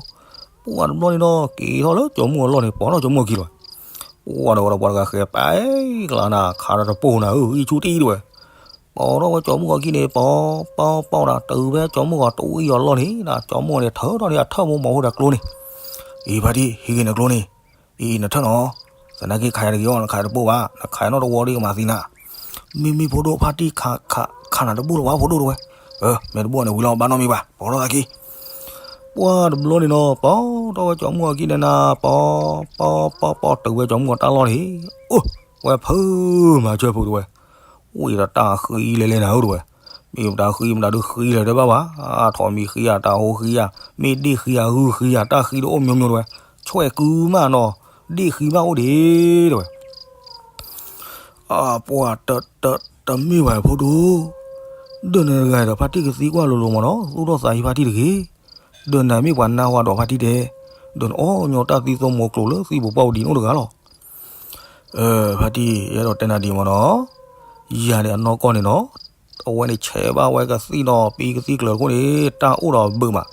ပှၤတဘျီန့ၣ်ဒီး က့ၤထီၣ်လၢကၠီမူၣ်အလီၢ်န့ၣ် ပိာ်ထီၣ်ကၠီမူၣ်အခံလီၤ ပှၤဒီးဝဲဒီးပှၤတဂၤဃဲၤပာ်ကျါနၤ ခးဒီးတပိၢ်နၤဧၢ ဂံၢ်ဆူၣ်တံၢ်တဲဝဲ, ပိာ်ထီၣ်ဝဲကၠီမူၣ်အခံန့ၣ် ပိာ် ပိာ် ပိာ်နၤ တုၤဖဲကၠီမူၣ်အတဝံၤအီၤလီၢ်န့ၣ်နၤ ကၠီမူၣ်န့ၣ် ထၢထီၣ်န့ၣ် အထၢၣ်မိၢ်မီၤဖိဒီးကျိန့ၣ်, အံၤဖါတံၢ် ဟံးက့ၤနကျိန့ၣ်, အံၤ နထၢၣ်နီၤ, သနာ်က့ခးယၤတဂ့ၤအီၤ နခးယၤတပိၢ်ဘၣ် နခးယၤနီတဝီဒီးကမၤသံနၤ, မ့မ့ၢ်ဖိဒိၣ်ဖါတံၢ် ခး ခး ခးနၤတပိၢ်လၢၤဘၣ်ဖိဒိၣ်တဲဝဲ, မ့ၢ်တပိၢ်န့ၣ်ဝံၤလီၤ ဘၣ်နီတမံၤဘၣ် ပိာ်ထီၣ်သးခံ ပှၤတဘျီန့ၣ်နီၤ ပိာ်ထီၣ်ဝဲကၠီမူၣ်အခံန့ၣ်နၤ ပိာ် ပိာ် ပိာ် ပိာ် တုၤဝဲကၠီမူၣ်အတၢ်လီၢ်န့ၣ်, အိၣ် ဝဲဖုမၤစၢၤဖိတဲဝဲ, အိၣ်အံၤဒီးတၢ်ဃံလဲၤလဲၤနၤဧၢတဲဝဲ, မ့ၢ်ပတၢ်ဃံမတၤဒုဃံလဲၤတဘၣ်ဘၣ်, ထိးမံၤဃံဧါ တၢ်ဟိဃံဧါ မ့ၢ်ဒ့ၣ်ဃံဧါ ဂုၢ်ဃံဧါ တၢ်ဃံတအိၣ်မျိုးမျိုးတဲဝဲ, ဆွဲၣ်ကုမးနီၤ, ဒ့ၣ်ဃံမးအိၣ်ဒံးတဲဝဲ အပှၤတ တ တမ့ၢ်ဘၣ်ဖိဒိၣ်, ဒီးနတဂၤဒီးဖါတံၢ်ကသံကွၢ်လိၤလိၤမးနီၤ သူၣ်ထီၣ်သးဟံးဖါတံၢ်တဂ့ၤ, ဒီးနမ့ၢ်ပှၤနါဝါဒီးဖါတံၢ်တဲ, ဒီးနအီၣ်ညီတၢ်သံသိမိၤကျိၤလၢသံပိာ်ပှၢ်ပူၤဒ်န့ၣ်အိၣ်တဂၤလီၤ. ဖါတံၢ် ယအဲၣ်ဒိးတဲနၤဒ်အံၤမးနီၤ, ယၤန့ၣ်အနီၢ်ကီၢ်န့ၣ်နီၤ အဝဲန့ၣ်ဆဲးဘၣ်ဝဲကသံၣ်နီၤ ပံကသံၣ်ကျၢၤတခိၣ်န့ၣ် တၢ်အိၣ်ဒီးဘုးမး,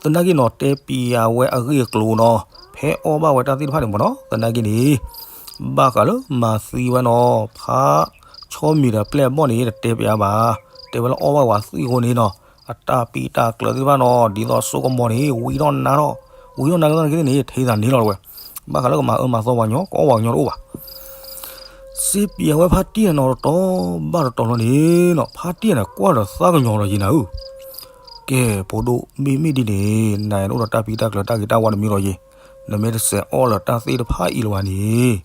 သနာ်က့နီၤ တဲပံၤယၤဝဲအဂ့ၢ်အကျိၤနီၤ, ဖဲအီၣ်ဘၣ်ဝဲတၢ်သ့ၣ်တဖၣ်န့ၣ်မးနီၤ သနာ်က့န့ၣ် ဘၣ်ဃးလၢမၤသံဝဲနီၤ ဖးဆီမံၤဒီးပျဲၢ်အဘီၣ်န့ၣ် တတဲပျးဘၣ်, တဲဝဲလၢအီၣ်ဘၣ်ဝဲသံၣ်အဃိန့ၣ်နီၤ အတၢ်ပံးတၢ်ကျၢၤသ့ၣ်တဖၣ်နီၤ ဒ်သိးစိကမီၤန့ၣ် ဝံထီၣ်နါထီၣ်, ဝံထီၣ်နါထီၣ်သနာ်က့န့ၣ် ထံသးန့ၣ်လီၤဝဲ, ဘၣ်ဃးလၢကမၤအၢမၤသီပှၤကညီ ကအီၣ်ပှၤကညီတအိၣ်ဘၣ် စ့ပံၤအဝဲဖါတံၢ်အနီၤတတီၤဘၣ်တတီၤလီၤန့ၣ်နီၤ ဖါတံၢ်န့ၣ်ကွၢ်ဒီးသးကညီၤလီၤယံၤနၤဧၢ, ကဲ ဖိဒိၣ် မ့မ့ၢ်ဒ်န့ၣ် နၤအိၣ်ဒီးတၢ်ပံးတၢ်ကျၢၤတၢ်ဂ့ၤတၢ်ဝါတမံၤလီၤယံၤ, နမ့ၢ်တစဲးအီၣ်လၢတၢ်သ့ၣ်တဖၣ်အံၤလၢၤဘၣ်န့ၣ်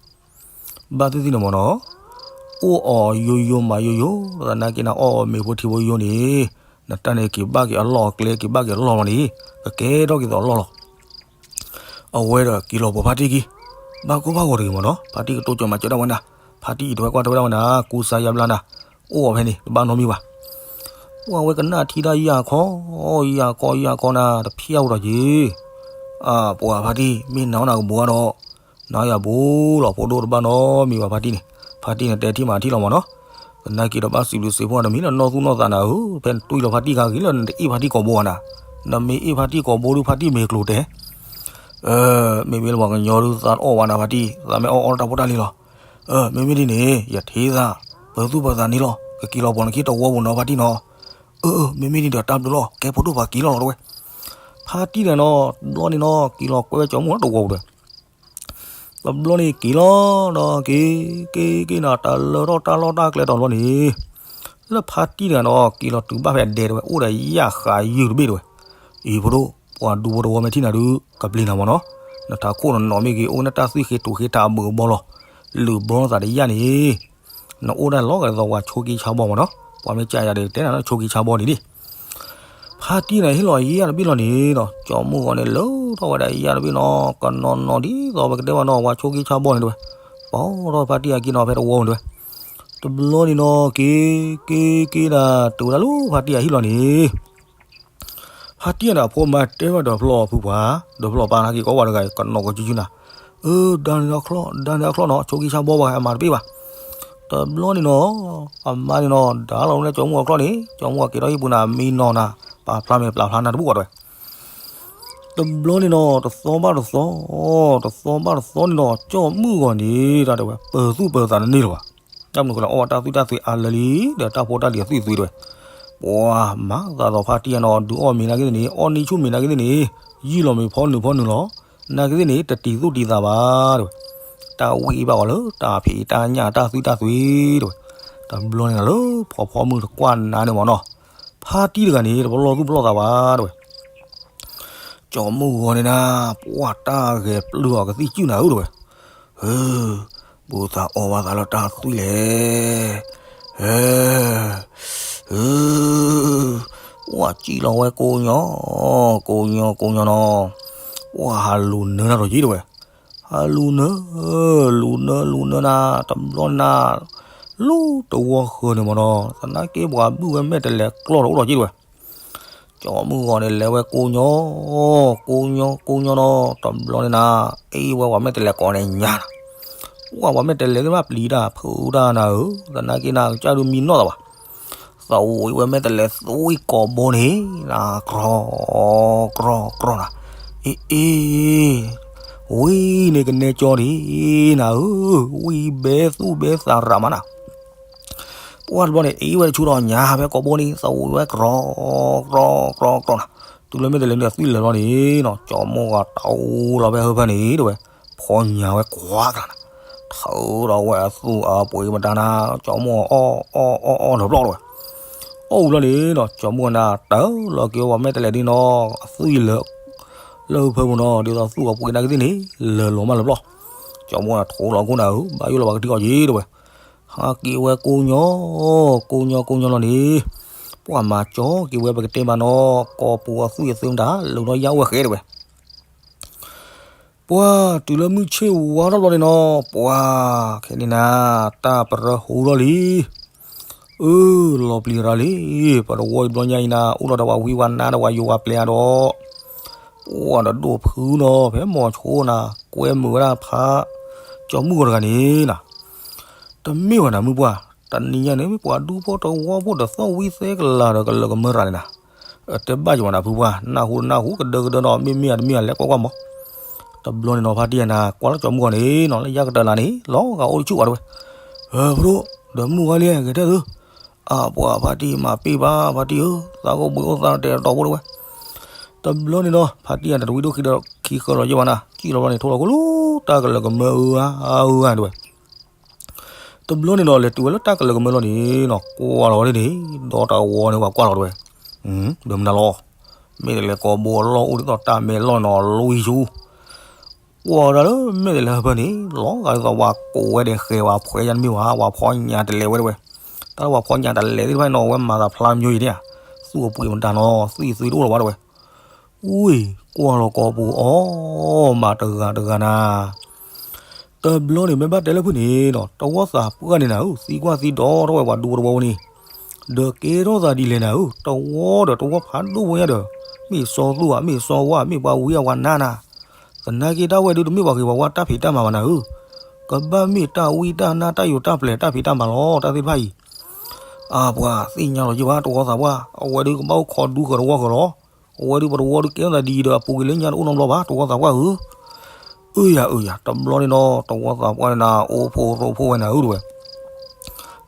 ဘၣ်သ့ၣ်သ့ၣ်န့ၣ်မ့ၢ်နီၤ, အိၣ်အီၤယိယိမၤယိယိ, သနာ်က့နၤအီၣ်အီၤမ့ၤဖိထံဖိယိန့ၣ်, နတၢ်န့ၣ်က့ၤဘၣ်က့ၤအလီၢ်အကျဲ က့ၤဘၣ်က့ၤအလီၢ်လီၤန့ၣ်, ကကဲထီၣ်က့ၤသိးအလီၢ်လီၤ. အဝဲဒီးက့ၤလီၤပှီၤဖါတံၢ်ခံ, ဘၣ်ကိၢ်ဘၣ်ဂီၤတဂ့ၤမ့ၢ်နီၤ, ဖါတံၢ်ကတိၤကၠီမၤစၢၤဒၣ်ဝဲနၤ, ဖ အတံၢ်အံၤတဝဲကွၢ်တဲဝဲဒၣ်ဝဲနၤ ကူစါယါဘျါနၤ, အိၣ်အီၤဖဲန့ၣ် တဘၣ်နီတမံၤဘၣ်. ပှၤဝဲကနၣ်ထံတၢ်ယၢ်ခီ, ယၢ်ခီယၢ်ခီနၤ တဖျၢၣ်အိၣ်ဒီးက့ၤ, အပှၤဖါတံၢ် မ့ၢ်နၤအီၣ်နၤကဘိအါဒီး နၤယၤဘိလီၤ ဖိဒိၣ်တဘၣ်နီတမံၤဘၣ်ဖါတံၢ်န့ၣ်, ဖါတံၢ်န့ၣ်တဲထံၣ်မၤထံၣ်လီၤမးနီၤ, သနာ်က့ဒီးဘၣ်စံးဘျုးစံးဖှိၣ်တမံၤလၢနီၢ်သူၣ်နီၢ်သးနၤဧၢ, ဖဲနတွံၢ်လီၤဖါတံၢ်ခါဂ့ၤလၢနတအ့ၣ်ဖါတံၢ်ကိာ်ဘိဘၣ်နၤ, နမ့ၢ်အ့ၣ်ဖါတံၢ်ကိာ်ဘိဒုးဖါတံၢ်မ့ၢ်ကျိၤတဲ မ့မ့ၢ်လၢပှၤကညီဒုးသးအီၣ်ဝဲနၤဖါတံၢ်, သးမ့ၢ်အီၣ်အီတၢ်ဖိတၢ်လံၤလီၤ. မ့မ့ၢ်ဒ်န့ၣ် ယထံၣ်သး ပၢၤသူၣ်ပၢၤသးန့ၣ်လီၤ, ကက့ၤလီၤပှၤနခံတဝီပူၤနီၤဖါတံၢ်နီၤ. အၢ မ့မ့ၢ်ဒ်န့ၣ်ဒီးတၢ်ဘျုးလီၤ ကဲဖိဒိၣ်ပှၤက့ၤလီၤလီၤတဝဲ. ဖါတံၢ်န့ၣ်နီၤ တဘျီန့ၣ်နီၤ က့ၤလီၤကွဲဝဲကၠီမုၢ်အီၤတဝီပူၤတဝဲ တဘျီန့ၣ်က့ၤလီၤဒီးက့ၤ က့ၤက့ၤနၤ တၢ်လၢထီၣ်တၢ်လီၢ်တၢ်ကျဲတီၤဘျီန့ၣ်, လၢဖါတံၢ်တဂၤဒီး က့ၤလီၤတုၤဘၣ်ဖဲအဒဲတဝဲ အိၣ်ဒီးယၣ်ဃးယုၢ်တဘ့ၣ်တဝဲ. အံၤဖိဒိၣ် ပှၤဒူဖိတဝီမ့ၢ်ထံၣ်နၤဒုး ကပျံၤနၤမးနီၤ, နထးခိၣ်နနီၤမ့ၢ်ဂ့ၤ အိၣ်နတၢ်သွံၣ်ဃ့တုၤဃ့ထးအဘုးအဘီလီၤ, လုာ်ဘီသးတယၣ်န့ၣ် နအိၣ်ဒၣ်လီၤဂာ်ဒ်သိးပှၤဆိက့ဆါဘီမးနီၤ, ပှၤမ့ၢ်ကးယၤဒီးတဲနၤလၢဆိက့ဆါဘီန့ၣ်ဒံး ဖါတံၢ်န့ၣ်ဟ့ၣ်လီၤယၣ်တဘ့ၣ်လီၤန့ၣ်ဒီး ကၠီမုၢ်ဂီၤန့ၣ် လၢထီၣ်ဝဲဒၣ်ယၣ်တဘ့ၣ်နီၤ ကနီၤနီၤဒ်သိးပကတဲဘၣ်နီၤ ပှၤဆိက့ဆါဘီန့ၣ်တဝဲ, ပီထီၣ်ဖါတံၢ်အက့နီၤဖဲတဝီန့ၣ်တဝဲ. တဘျီန့ၣ်နီၤ က့ၤ က့ၤက့ၤဒၣ် တုၤဝဲဒၣ်လၢဖါတံၢ်အဟံၣ်လီၤန့ၣ် ဖါတံၢ်န့ၣ်အဖိမါတဲဘၣ်ဒီးဖျီၣ်ဖုပှၢ်, ဒီးဖျီၣ်ပၢ်နာ်က့ၤကီးဝဲတဂၤ ကနီၤကီးကၠူကၠူနၤ, အၢ ဒါန့ၣ်အချီၣ် ဒါန့ၣ်အချီၣ်နီၤ ဆိက့ဆါဘီဘၣ် အမၤတဘ့ၣ်ဘၣ်. တဘျီန့ၣ်နီၤ အမါန့ၣ်နီၤ ဒါလီၤဝဲလၢကၠီမုၢ်အချီၣ်န့ၣ် ကၠီမုၢ်အက့ၤထီၣ်ဟံၣ်ပူၤနၤ မံနီၤနၤ ပာ်ဖျါမဲာ်ပာ်ဖျါနၤတဘူၣ်ဘၣ်တဝဲ. တဘျီန့ၣ်နီၤ တသီဘၣ်တသီ တသီဘၣ်တသီန့ၣ်နီၤ ကၠီမုၢ်ဂီၤန့ၣ် တၢ်တဲဝဲ ပၢၤသူၣ်ပၢၤသးတန့ၢ်လၢၤဘၣ်. တၢ်မနုၤဃိလၢအီၣ်ဝဲတၢ်သွံၣ်တၢ်သွံၣ်အါလၢလံ ဒီးတၢ်ဖိတၢ်လံၤအသွံၣ်သွံၣ်တဝဲ, ပှၤမၤသးဒီးဖါတံၢ်အနီၤ ဒုးအီၣ်မ့ၤနာ်က့သ့ၣ်န့ၣ် အီၣ်နံၣ်ဆူၣ်မ့ၤနာ်က့သ့ၣ်န့ၣ် ယံာ်လီၤမ့ၤဖီနုာ်ဖီနုာ်လီၤ. နာ်က့သ့ၣ်န့ၣ် တတံၤသူၣ်တံၤသးဘၣ်တဝဲ. တၢ်ဝံၣ်ဘၣ်အီၤလၢတၢ်ဖံးတၢ်ညၣ်တၢ်သွံၣ်တၢ်သွံၣ်တဝဲ. တဘျီန့ၣ်လၢဖီဖီမုၢ်တကွၢ်နၤန့ၣ်မ့ၢ်နီၤ ဖါတံၢ်တဂၤန့ၣ် တပလီၢ်သူၣ်ပလီၢ်သးဘၣ်တဝဲ. ကၠီမုၢ်ဂီၤန့ၣ်နၤ ပှၤတၢ်ဂဲၤပျုၢ်အီၤကသံၣ်စုၣ်နၤဧၢတဝဲ. ဟၢ ဘိသးအီၣ်ဘၣ်သးလၢတၢ်သွံၣ်လဲၣ်. ဟၢ ဟၢ ပှၤစံၣ်လီၤဝဲကိးညီ ကိးညီကိးညီနီၤ ပှၤဟးလူၤနၢတၢ်ဒီးက့တဝဲ. ဟးလူၤနၢ လူၤနၢလူၤနၢနၤ တဘျီန့ၣ်နၤ လူၤတဝီဃၢၤန့ၣ်မ့ၢ်နီၤ သနာ်က့ပှၤဘုၣ်ဝဲမဲာ်တဲးလဲးကျီၢ်ဒီးအိၣ်ဒီးက့တဝဲ. ကၠီမုၢ်ဂီၤန့ၣ် လဲၤဝဲကိးညီ ကိးညီ ကိးညီနီၤ တဘျီန့ၣ်နၤ အ့ၣ်ဝဲပှၤမဲာ်တဲးလဲးကိးန့ၣ်ညါနၤ. ပှၤပှၤမဲာ်တဲးလဲးသ့ၣ်တဖၣ်ပျံၤတၢ်ဖုးတၢ်နၤဧၢ, သနာ်က့နၤ ကစၢ်ဒုးမံနီၢ်သးဘၣ်. သးဝံၣ်ဝဲမဲာ်တဲးလဲးသွံၣ်ကိာ်ဘိန့ၣ် နၤကြီ ကြီကြီနၤ, အ့ၣ်အ့ၣ် ဝံၣ်န့ၣ်ကနဲကၠီဒံးနၤဧၢ, ဝံၣ်ဘဲသူၣ်ဘဲသးရးမးနၤ. ပှၢ်တဘျီန့ၣ် အ့ၣ်ဝဲတဆူဒီးညါဖဲကိာ်ဘိန့ၣ် သးဝံၣ်ဝဲကြီ ကြီကြီနၤ, တုၤလၢမဲာ်တဲးလဲးန့ၣ်အသွံၣ်လၢာ်လီၤန့ၣ်နီၤ ကၠီမုၢ်ဂီၤတအိၣ်လီၤဖဲဟၢဖၢန့ၣ်တဝဲ, ဖီညါဝဲကွၢ်ကလၤနၤ, ထုးဒီးဝဲအသူၣ်အပှ့ၤမတၤနၤ ကၠီမုၢ်ဂီၤအီၣ်အီၣ်အီၣ်အီၣ်တဘျီတဝဲ. အီၣ်ဝံၤလီၤန့ၣ်နီၤ ကၠီမုၢ်ဂီၤနၤ တၢ်လီၤက့ၤဝဲပှၤမဲာ်တဲးလဲးဒ်နီၤ အသွံၣ်လၢာ် လၢဟၢဖၢပူၤနီၤ ဒ်သိးသူၣ်အပှ့ၤနာ်က့သ့ၣ်န့ၣ် လၢာ်လီၤမးလၢာ်ဘျီ. ကၠီမုၢ်ဂီၤနၤ ထိးလီၤခိၣ်နၤဧၢ, ဘၣ်ယိၣ်လီၤပှၤကထံၣ်အီၤက့တဝဲ. ဟးက့ၤဝဲကိးညီ ကိးညီကိးညီလီၤန့ၣ် ပှၢ်မၤကၠီက့ၤဝဲပကတဲမးနီၤ ကိာ်ပူၤအသွံၣ်အသၢမတၤ လၢာ်ဒီးယါအိၣ်ဝဲဃဲတဝဲ. ပှၢ်တုၤလၢမုၢ်ဆ့ၣ်ဝါထီၣ်ဘျီန့ၣ်နီၤ ပှၢ်ခဲန့ၣ်နၤ တၢ်ပရၢဟူထီၣ်လံ. အၢ လီၤပျံၤရၤလံ, ပတဝီအံၤဘျီညါအံၤနၤ အိၣ်လီၤဒီးပှၤဝံပှၤနါဒီးပှၤယိၤပှၤပျဲၤအါဒီး ပှၢ်ဒီးဒိၣ်ဖုနီၤ ဖဲမိၤဆိနၤ ကွဲမုာ်ဝဲဒၣ်ဖး ကၠီမုၢ်ဂီၤတဂၤန့ၣ်နၤ တမ့ၢ်ဘၣ်နၤမုၢ်ပှၢ်, တနံၤညါန့ၣ် မ့ၢ်ပှၤဒူဖိတဝီဖိဒီးသီၣ်ဝံသဲကလၤဒီးကလၢာ်ကမၢရၤန့ၣ်နၤ, အတဲဘၣ်ယၤဘၣ်နၤဖုပှၢ်, နၢ်ဟူတနၢ်ဟူ ကဒၢကဒၢနီၤ မ့မ့ၢ်အတမ့ၢ်အလဲၤကွၢ်ကွၢ်မး. တဘျီန့ၣ်နီၤ ဖါတံၢ်ယၤနၤ ကွၢ်လၢကၠီမုၢ်ဂီၤန့ၣ်နီၤ လၢယါကတၢၢ်လၢ်န့ၣ် လီၤဂာ်အိၣ်တဆူၣ်ဘၣ်တဝဲ. အၢ ဖုဒိၣ် ဒီးမုၢ်ဂီၤလံ ဂဲၤထၢၣ်သု အပှၤဖါတံၢ်မၤပ့ၢ်ဘၣ် ဖါတံၢ်ဧၢ, သးကိးဘှံးအိၣ်သးတဲတီၤဖိတဝဲ. တဘျီန့ၣ်နီၤ ဖါတံၢ်ယၤတဝံဒိၣ်ခံဒီးခံဃၢၤလီၤယဲၢ်ဘၣ်နၤ ကံၣ်လီၤဘျီန့ၣ် ထိၣ်လီၤခိၣ်လၢတၢ်ကလၢာ်ကမၢအၢအါအၢအါတဝဲ. တဘျီန့ၣ်နီၤ လဲၤတုၤဝဲလၢတၢ်ကလၢာ်ကမၢလီၤန့ၣ်နီၤ ကွၢ်လီၤဝဲန့ၣ် ဒီးတၢ်ဝီန့ၣ် ပှၤကွၢ်လီၤတဝဲ. ဒီးမနုၤလီၤ မ့ၢ်တလဲၤကိာ်ဘိအလီၢ်အိၣ်ဒ်သိးတၢ်မဲာ်လီၢ်နီၤ လွံၢ်ဆူ ကွၢ်ဝဲဒၣ်လၢမဲာ်တလဲၤဟၢဖၢန့ၣ် လီၤဂာ်ဒ်သိးပှၤကိးဝဲဒီးဃဲၤဝဲဖှဲးယါတမ့ၢ်ဘၣ် ပှၤဖီညါတလဲၤဝဲတဝဲ. တၢ်လၢပှၤဖီညါတလဲၤသ့ၣ်တဖၣ်နီၤ အဝဲမၤသးဖျါမၠိအံၤန့ၣ်ဧါ, သူၣ်အပှ့ၤမတၤနီၤ သွံၣ်သွံၣ်တအိၣ်လီၤဘၣ်တဝဲ. ဝံၤ ကွၢ်လီၤကိာ်ပူၤအီၤ မၤတဂၤတဂၤနၤ တ တဘျီန့ၣ် မ့ၢ်ဘၣ်တဲလၢဖုၣ်န့ၣ်ဒီး တဝီသးပှၢ်န့ၣ်နၤဧၢ, သံကွၢ်သံဒိးထီၣ်ဝဲပှၤဒူဖိတဝီဖိန့ၣ်, ဒီးကဲထီၣ်သးဒ်လဲၣ်နၤဧၢ, တဝီဒီးတဝီဖးဒိၣ်ဝဲညါဒီး, မ့ၢ်စီၤသူဧါ, မ့ၢ်စီၤဝါ, မ့ၢ်ပှၤဝံအဝၤနါနၤ, သနာ်က့တၢ်ဝဲဒုတမ့ၢ်ပှၤဂ့ၤပှၤဝါတၢ်ဖံးတၢ်မၤဘၣ်နၤဧၢ, ကဘၣ်မ့ၢ်တၢ်ဝံတၢ်နါတၢ်ယိးတၢ်ပျဲၤတၢ်ဖံးတၢ်မၤလီၤ တၢ်သ့ၣ်တဖၣ်အံၤ အပှၤသ့ၣ်ညါလီၤယ့ၢ်ဘၣ် တဝီသးပှၢ်, အဝဲဒုကဘၣ်အိၣ်ခိးဒူဃၢၤတဝီဃၢၤလီၤ. အဝဲဒုပတဝီဒုကဲထီၣ်သးဒ်အံၤဒီး အပူၤကွံာ်လၢညါတအိၣ်နီတဘျီဘၣ် တဝီသးပှၢ်ဧၢ. အၢယၤအၢယၤ တဘျီန့ၣ်ဒီး တဝီသးပှၢ်န့ၣ်နၤ အိၣ်ဖိရိဖိဝဲနၤဧၢတဝဲ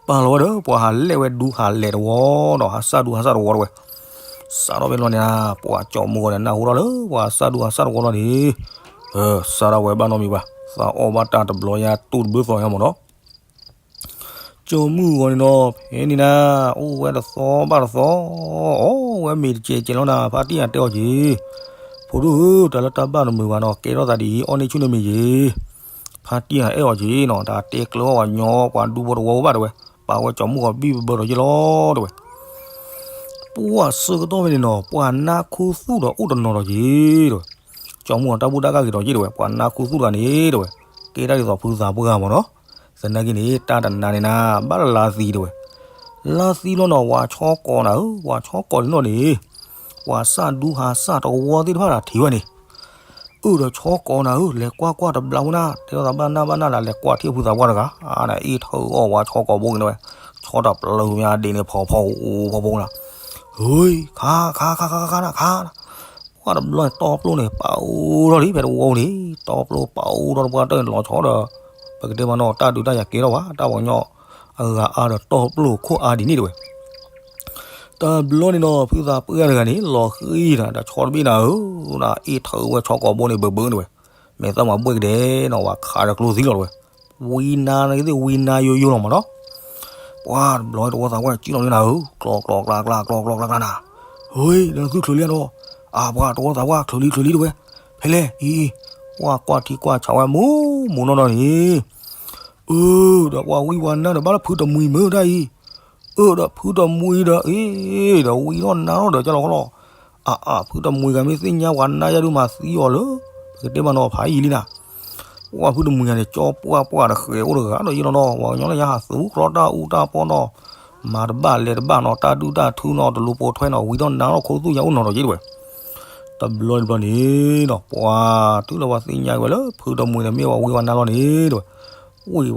ပာ်လီၤဝဲဒီး ပှၤဟးလဲၣ်ဝဲဒူဟးလဲၣ်တဝီဒီး ဟးစၢ်ဒူဟးစၢ်တဝီတဝဲ, စးထီၣ်ဖဲလီၤန့ၣ်နၤ ပှၤကၠီၤမုၢ်ဂီၤန့ၣ် နၢ်ဟူထီၣ်လၢ ပှၤဟးစၢ်ဒူဟးစၢ်တဝီလီၤန့ၣ်, စးထီၣ်ဝဲဘၣ်နီတမံၤဘၣ်, သးအီၣ်ဘၣ်တၢ်တဘျီညါတူၢ်တဘၢသီညါမ့ၢ်နီၤ ကၠီၤမုၢ်ဂီၤန့ၣ်နီၤ ဖဲန့ၣ်နၤ အိၣ်ဝဲတသီဘၣ်တသီ, အီၣ်ဝဲမ့ၤတကဲးကဲးလီၤနၤ ဖါတံၢ်အတဲအီၤက့ၤ, ဖိဒိၣ်ဧၢ တၢ်လၢတၢ်ဘၣ်တမုာ်ဘၣ်နီၤ ကဲထီၣ်သးဒ်အံၤ အီၣ်န့ၢ်ဆူၣ်န့ၢ်မ့ၤက့ၤ, ဖါတံၢ်အအဲၣ်အီၤက့ၤနီၤ တၢ်တဲကျၢၤအီၣ်ပှၤညီပှၤဒူဖိတဝီဖိဘၣ်တဝဲ, ပာ်ဝဲကၠီၤမုၢ်ဂီၤဘံၣ်ဘၢဒီးယ့ၢ်လီၤတဝဲ ပှၢ်ဆၢကတီၢ်ဖဲန့ၣ်နီၤ ပှၤနါခူသူၣ်ဒီးအိၣ်တနီၤဒီးက့ၤတဝဲ, ကၠီၤမုၢ်ဂီၤတၢ်ဘူၣ်တၢ်ဂၢ်ဂ့ၤဒီးက့ၤတဝဲ ပှၤနါခူသူၣ်တဂၤန့ၣ်တဝဲ, ကဲတၢ်ဒ်သိးဖုသးပှၢ်မ့ၢ်နီၤ, သနာ်က့န့ၣ် တၢ်တနါန့ၣ်နၤ ဘၣ်လၢလါသံတဝဲ, လါသံလီၤနီၤ ပှၤဆီကိးနၤဧၢ ပှၤဆီကိးန့ၣ်နီၤန့ၣ်, ပှၤစၢ်ဒူဟးစၢ်တဝီသ့ၣ်တဖၣ်ဒီးထံၣ်ဝဲန့ၣ် အၢၣ်ဒီးဆီကိးနၤဧၢ လဲၤကွၢ်ကွၢ်တဘျီဖိနၤ တဲထီၣ်သးဘၣ်နၢ်ဘၣ်နၢ်လၢလဲၤကွၢ်ထံၣ်ဖုသးပှၢ်တဂၤ, အါနအ့ၣ်ထၢအီၣ်ပှၤဆီကိးဘိန့ၣ်ဝဲ, ဆီတပျၢၤမ့ၢ်အဒ့န့ၣ်ဖီဖီအိၣ်ဖီဖီနၤ, ဟ့ ခါ ခါ ခါ ခါ ခါ နၤ ခါ ပှၢ်တဘျီန့ၣ် တီပျိန့ၣ် ပာ်အိၣ်ထီၣ်လံဖဲတဝီန့ၣ်, တီပျိပာ်အိၣ်ထီၣ်တပှၢ်တၢၢ်န့ၣ်လီၤဆီဒီး, ပကတဲမးနီၤ တၢ်ဒုးတၢ်ယၤကဲထီၣ်ဘၣ် တၢ်ပှၤကညီ အဂၤအါဒီးတီပျိခိၣ်အါဒ်န့ၣ်တဝဲ တဘျီန့ၣ်နီၤ ဖုသးပှၢ်တဂၤန့ၣ် လီၤဃံၤတၢ်ဒီးဆီတဘ့ၣ်နၤဧၢ, နအ့ၣ်ထၢဝဲဆီကိးဘိန့ၣ်ဘၢဘၢန့ၣ်ဝဲ, မဲာ်သၣ်မၤဘှဲၣ်ကဒဲနီၤ ဝၤခးဒီးကျိသံလီၤတဝဲ, ဝံနါန့ၣ်ကသ့ၣ်ဝံနါယိယိလီၤမးနီၤ, ပှၢ်တဘျီတဝီသးပှၢ်ကံၣ်လီၤန့ၣ်နၤဧၢ, ကျီကျီကျါကျါ ကျီကျီကျါကျါနၤ, ဟ့ ဒီးနသုချုးလံဧါဒီး, အပှၤတဝီသးပှၢ်ချုးလံချုးလံတဝဲ, ဖဲလဲၣ်အံၤ, ပှၢ်ကွၢ်ထံကွၢ်ဆးဝဲမူမူနီၢ်နီၢ်န့ၣ် အၢ ဒီးပှၤဝံပှၤနါဒီးဘၣ်လၢဖုတမှံၤမ့ၢ်တၢ်အံၤ, အၢ ဒီးဖုတမှံၤဒီး အ့ ဒီးဝံထီၣ်နါထီၣ်ဒီးကလီကလီ, အါအါ ဖုတမှံၤဂၤမ့ၢ်သ့ၣ်ညါပှၤနါယါဒုးမၤသံအီၤလၢ ပကတဲမးနီၤဖးယံာ်လံနၤ, ပှၢ်ဖုတမှံၤဂၤန့ၣ် ကၠီပှၢ်ပှၢ်ဒီးဃဲၤအိၣ်တဂၤဒီးယ့ၢ်လီၤနီၤ ပှၤကညီလၢညါဟးသူကျီတၢ်အူတၢ်ပီနီၤ, မၤတဘၣ်လဲၤတဘၣ်နီၤ တၢ်ဒုၣ်တၢ်ထုနီၤ တလူၤပိာ်ထွဲနီၤ ဝံထီၣ်နါထီၣ်ခိၣ်သူၣ်ညါအိၣ်နီၤဒီးယ့ၢ်တဝဲ တဘျီတဘျီန့ၣ်နီၤ ပှၤတုၤလၢပှၤသ့ၣ်ညါက့ၤဝဲလၢ ဖုတမှံၤန့ၣ်မ့ၢ်ပှၤဝံပှၤနါလီၤန့ၣ်တဝဲ,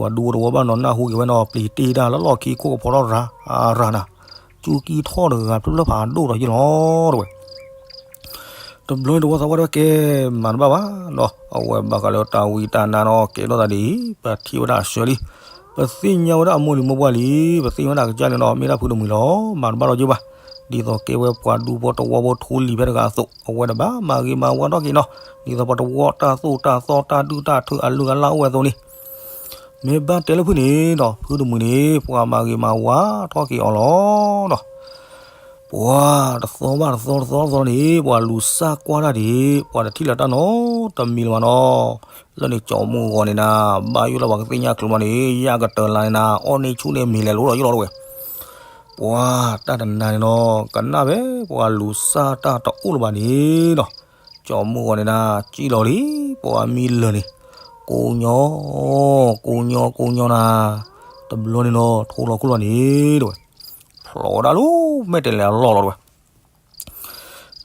ဝံပှၤဒူဖိတဝီဘၣ်နီၤ နၢ်ဟူက့ၤဝဲနီၤ ပျံၤတ့ၢ်တၢ်လၢလီၢ်ခံခိၣ်ကဖီထီၣ်ရၤ ရၤနၤ, ကၠူကံထီၣ်တဂၤဖျၢၣ်ဖျၢၣ်ဖးဒိၣ်ဒီးယ့ၢ်လီၤတဝဲ တဘျီန့ၣ်တဝီသးပှၢ်တဝဲကဲ မၤတဘၣ်ဘၣ်နီၤ အဝဲဘၣ်ဃးလၢတၢ်ဝံတၢ်နါနီၤ ကဲထီၣ်သးဒ်အံၤ ပထံၣ်ဝဲဒၣ်အဆၢလံ, ပသ့ၣ်ညါဝဲဒၣ်အမိၢ်လံၤမိၢ်ပှၢ်လံ, ပသ့ၣ်ညါဝဲဒၣ်အကစၢ်န့ၣ်နီၤ မ့ၢ်ဒၣ်ဖုတမှံၤလီၤ မၤတဘၣ်လီၤယိၣ်ဘၣ်, ဒ်သိးကဲဝဲပှၤဒူဖိတဝီဖိထူလံၤဖဲတဂၤအသိး အဝဲဒၣ်ဘၣ်မၤဂ့ၤမၤဝါထီၣ်က့ၤနီၤ, ဒ်သိးပှၤတဝီတၢ်သိၣ်တၢ်သီတၢ်ဒုၣ်တၢ်ထုအလုၢ်အလၢ်အိၣ်ဝဲအသိးန့ၣ် မ့ၢ်ဘၣ်တဲလၢဖုန့ၣ်ဒီး ဖုတမှံၤန့ၣ် ပှၤမၤဂ့ၤမၤဝါထီၣ်က့ၤအီၤလီၤနီၤ. ပှၤတသီဘၣ်တသီတသီတသီန့ၣ် ပှၤလူၤစၢ်ကွၢ်တၢ်ဒ် ပှၤတထံၣ်လၢၤတၢ်နီတမံၤလၢၤဘၣ်နီၤ. လၢန့ၣ်ကၠီမုၢ်ဂီၤန့ၣ်နၤ ဘၣ်ယိၣ်လၢပှၤကသ့ၣ်ညါချုးမးန့ၣ် ယၢ်ကတၢၢ်လၢန့ၣ်နၤ အီၣ်န့ၢ်ဆူၣ်န့ၢ်မ့ၤလဲၤလိၤဒီးယိၣ်လီၤတဝဲ. ပှၤတၢ်တနၤန့ၣ်နီၤ ကနၣ်ဖဲ ပှၤလူၤစၢ်တၢ်တအိၣ်လၢၤဘၣ်န့ၣ်နီၤ. ကၠီမုၢ်ဂီၤန့ၣ်နၤ ကံၣ်လီၤလံ ပှၤမံလၢာ်န့ၣ် ကိးညီ ကိးညီ ကိးညီနၤ. တဘျီန့ၣ်နီၤ ထိလီၤခိၣ်လီၤန့ၣ်တဝဲ ဖျိးဝဲဒၣ်လၢ မဲာ်တဲးလဲးအလီၢ်လီၤတဝဲ.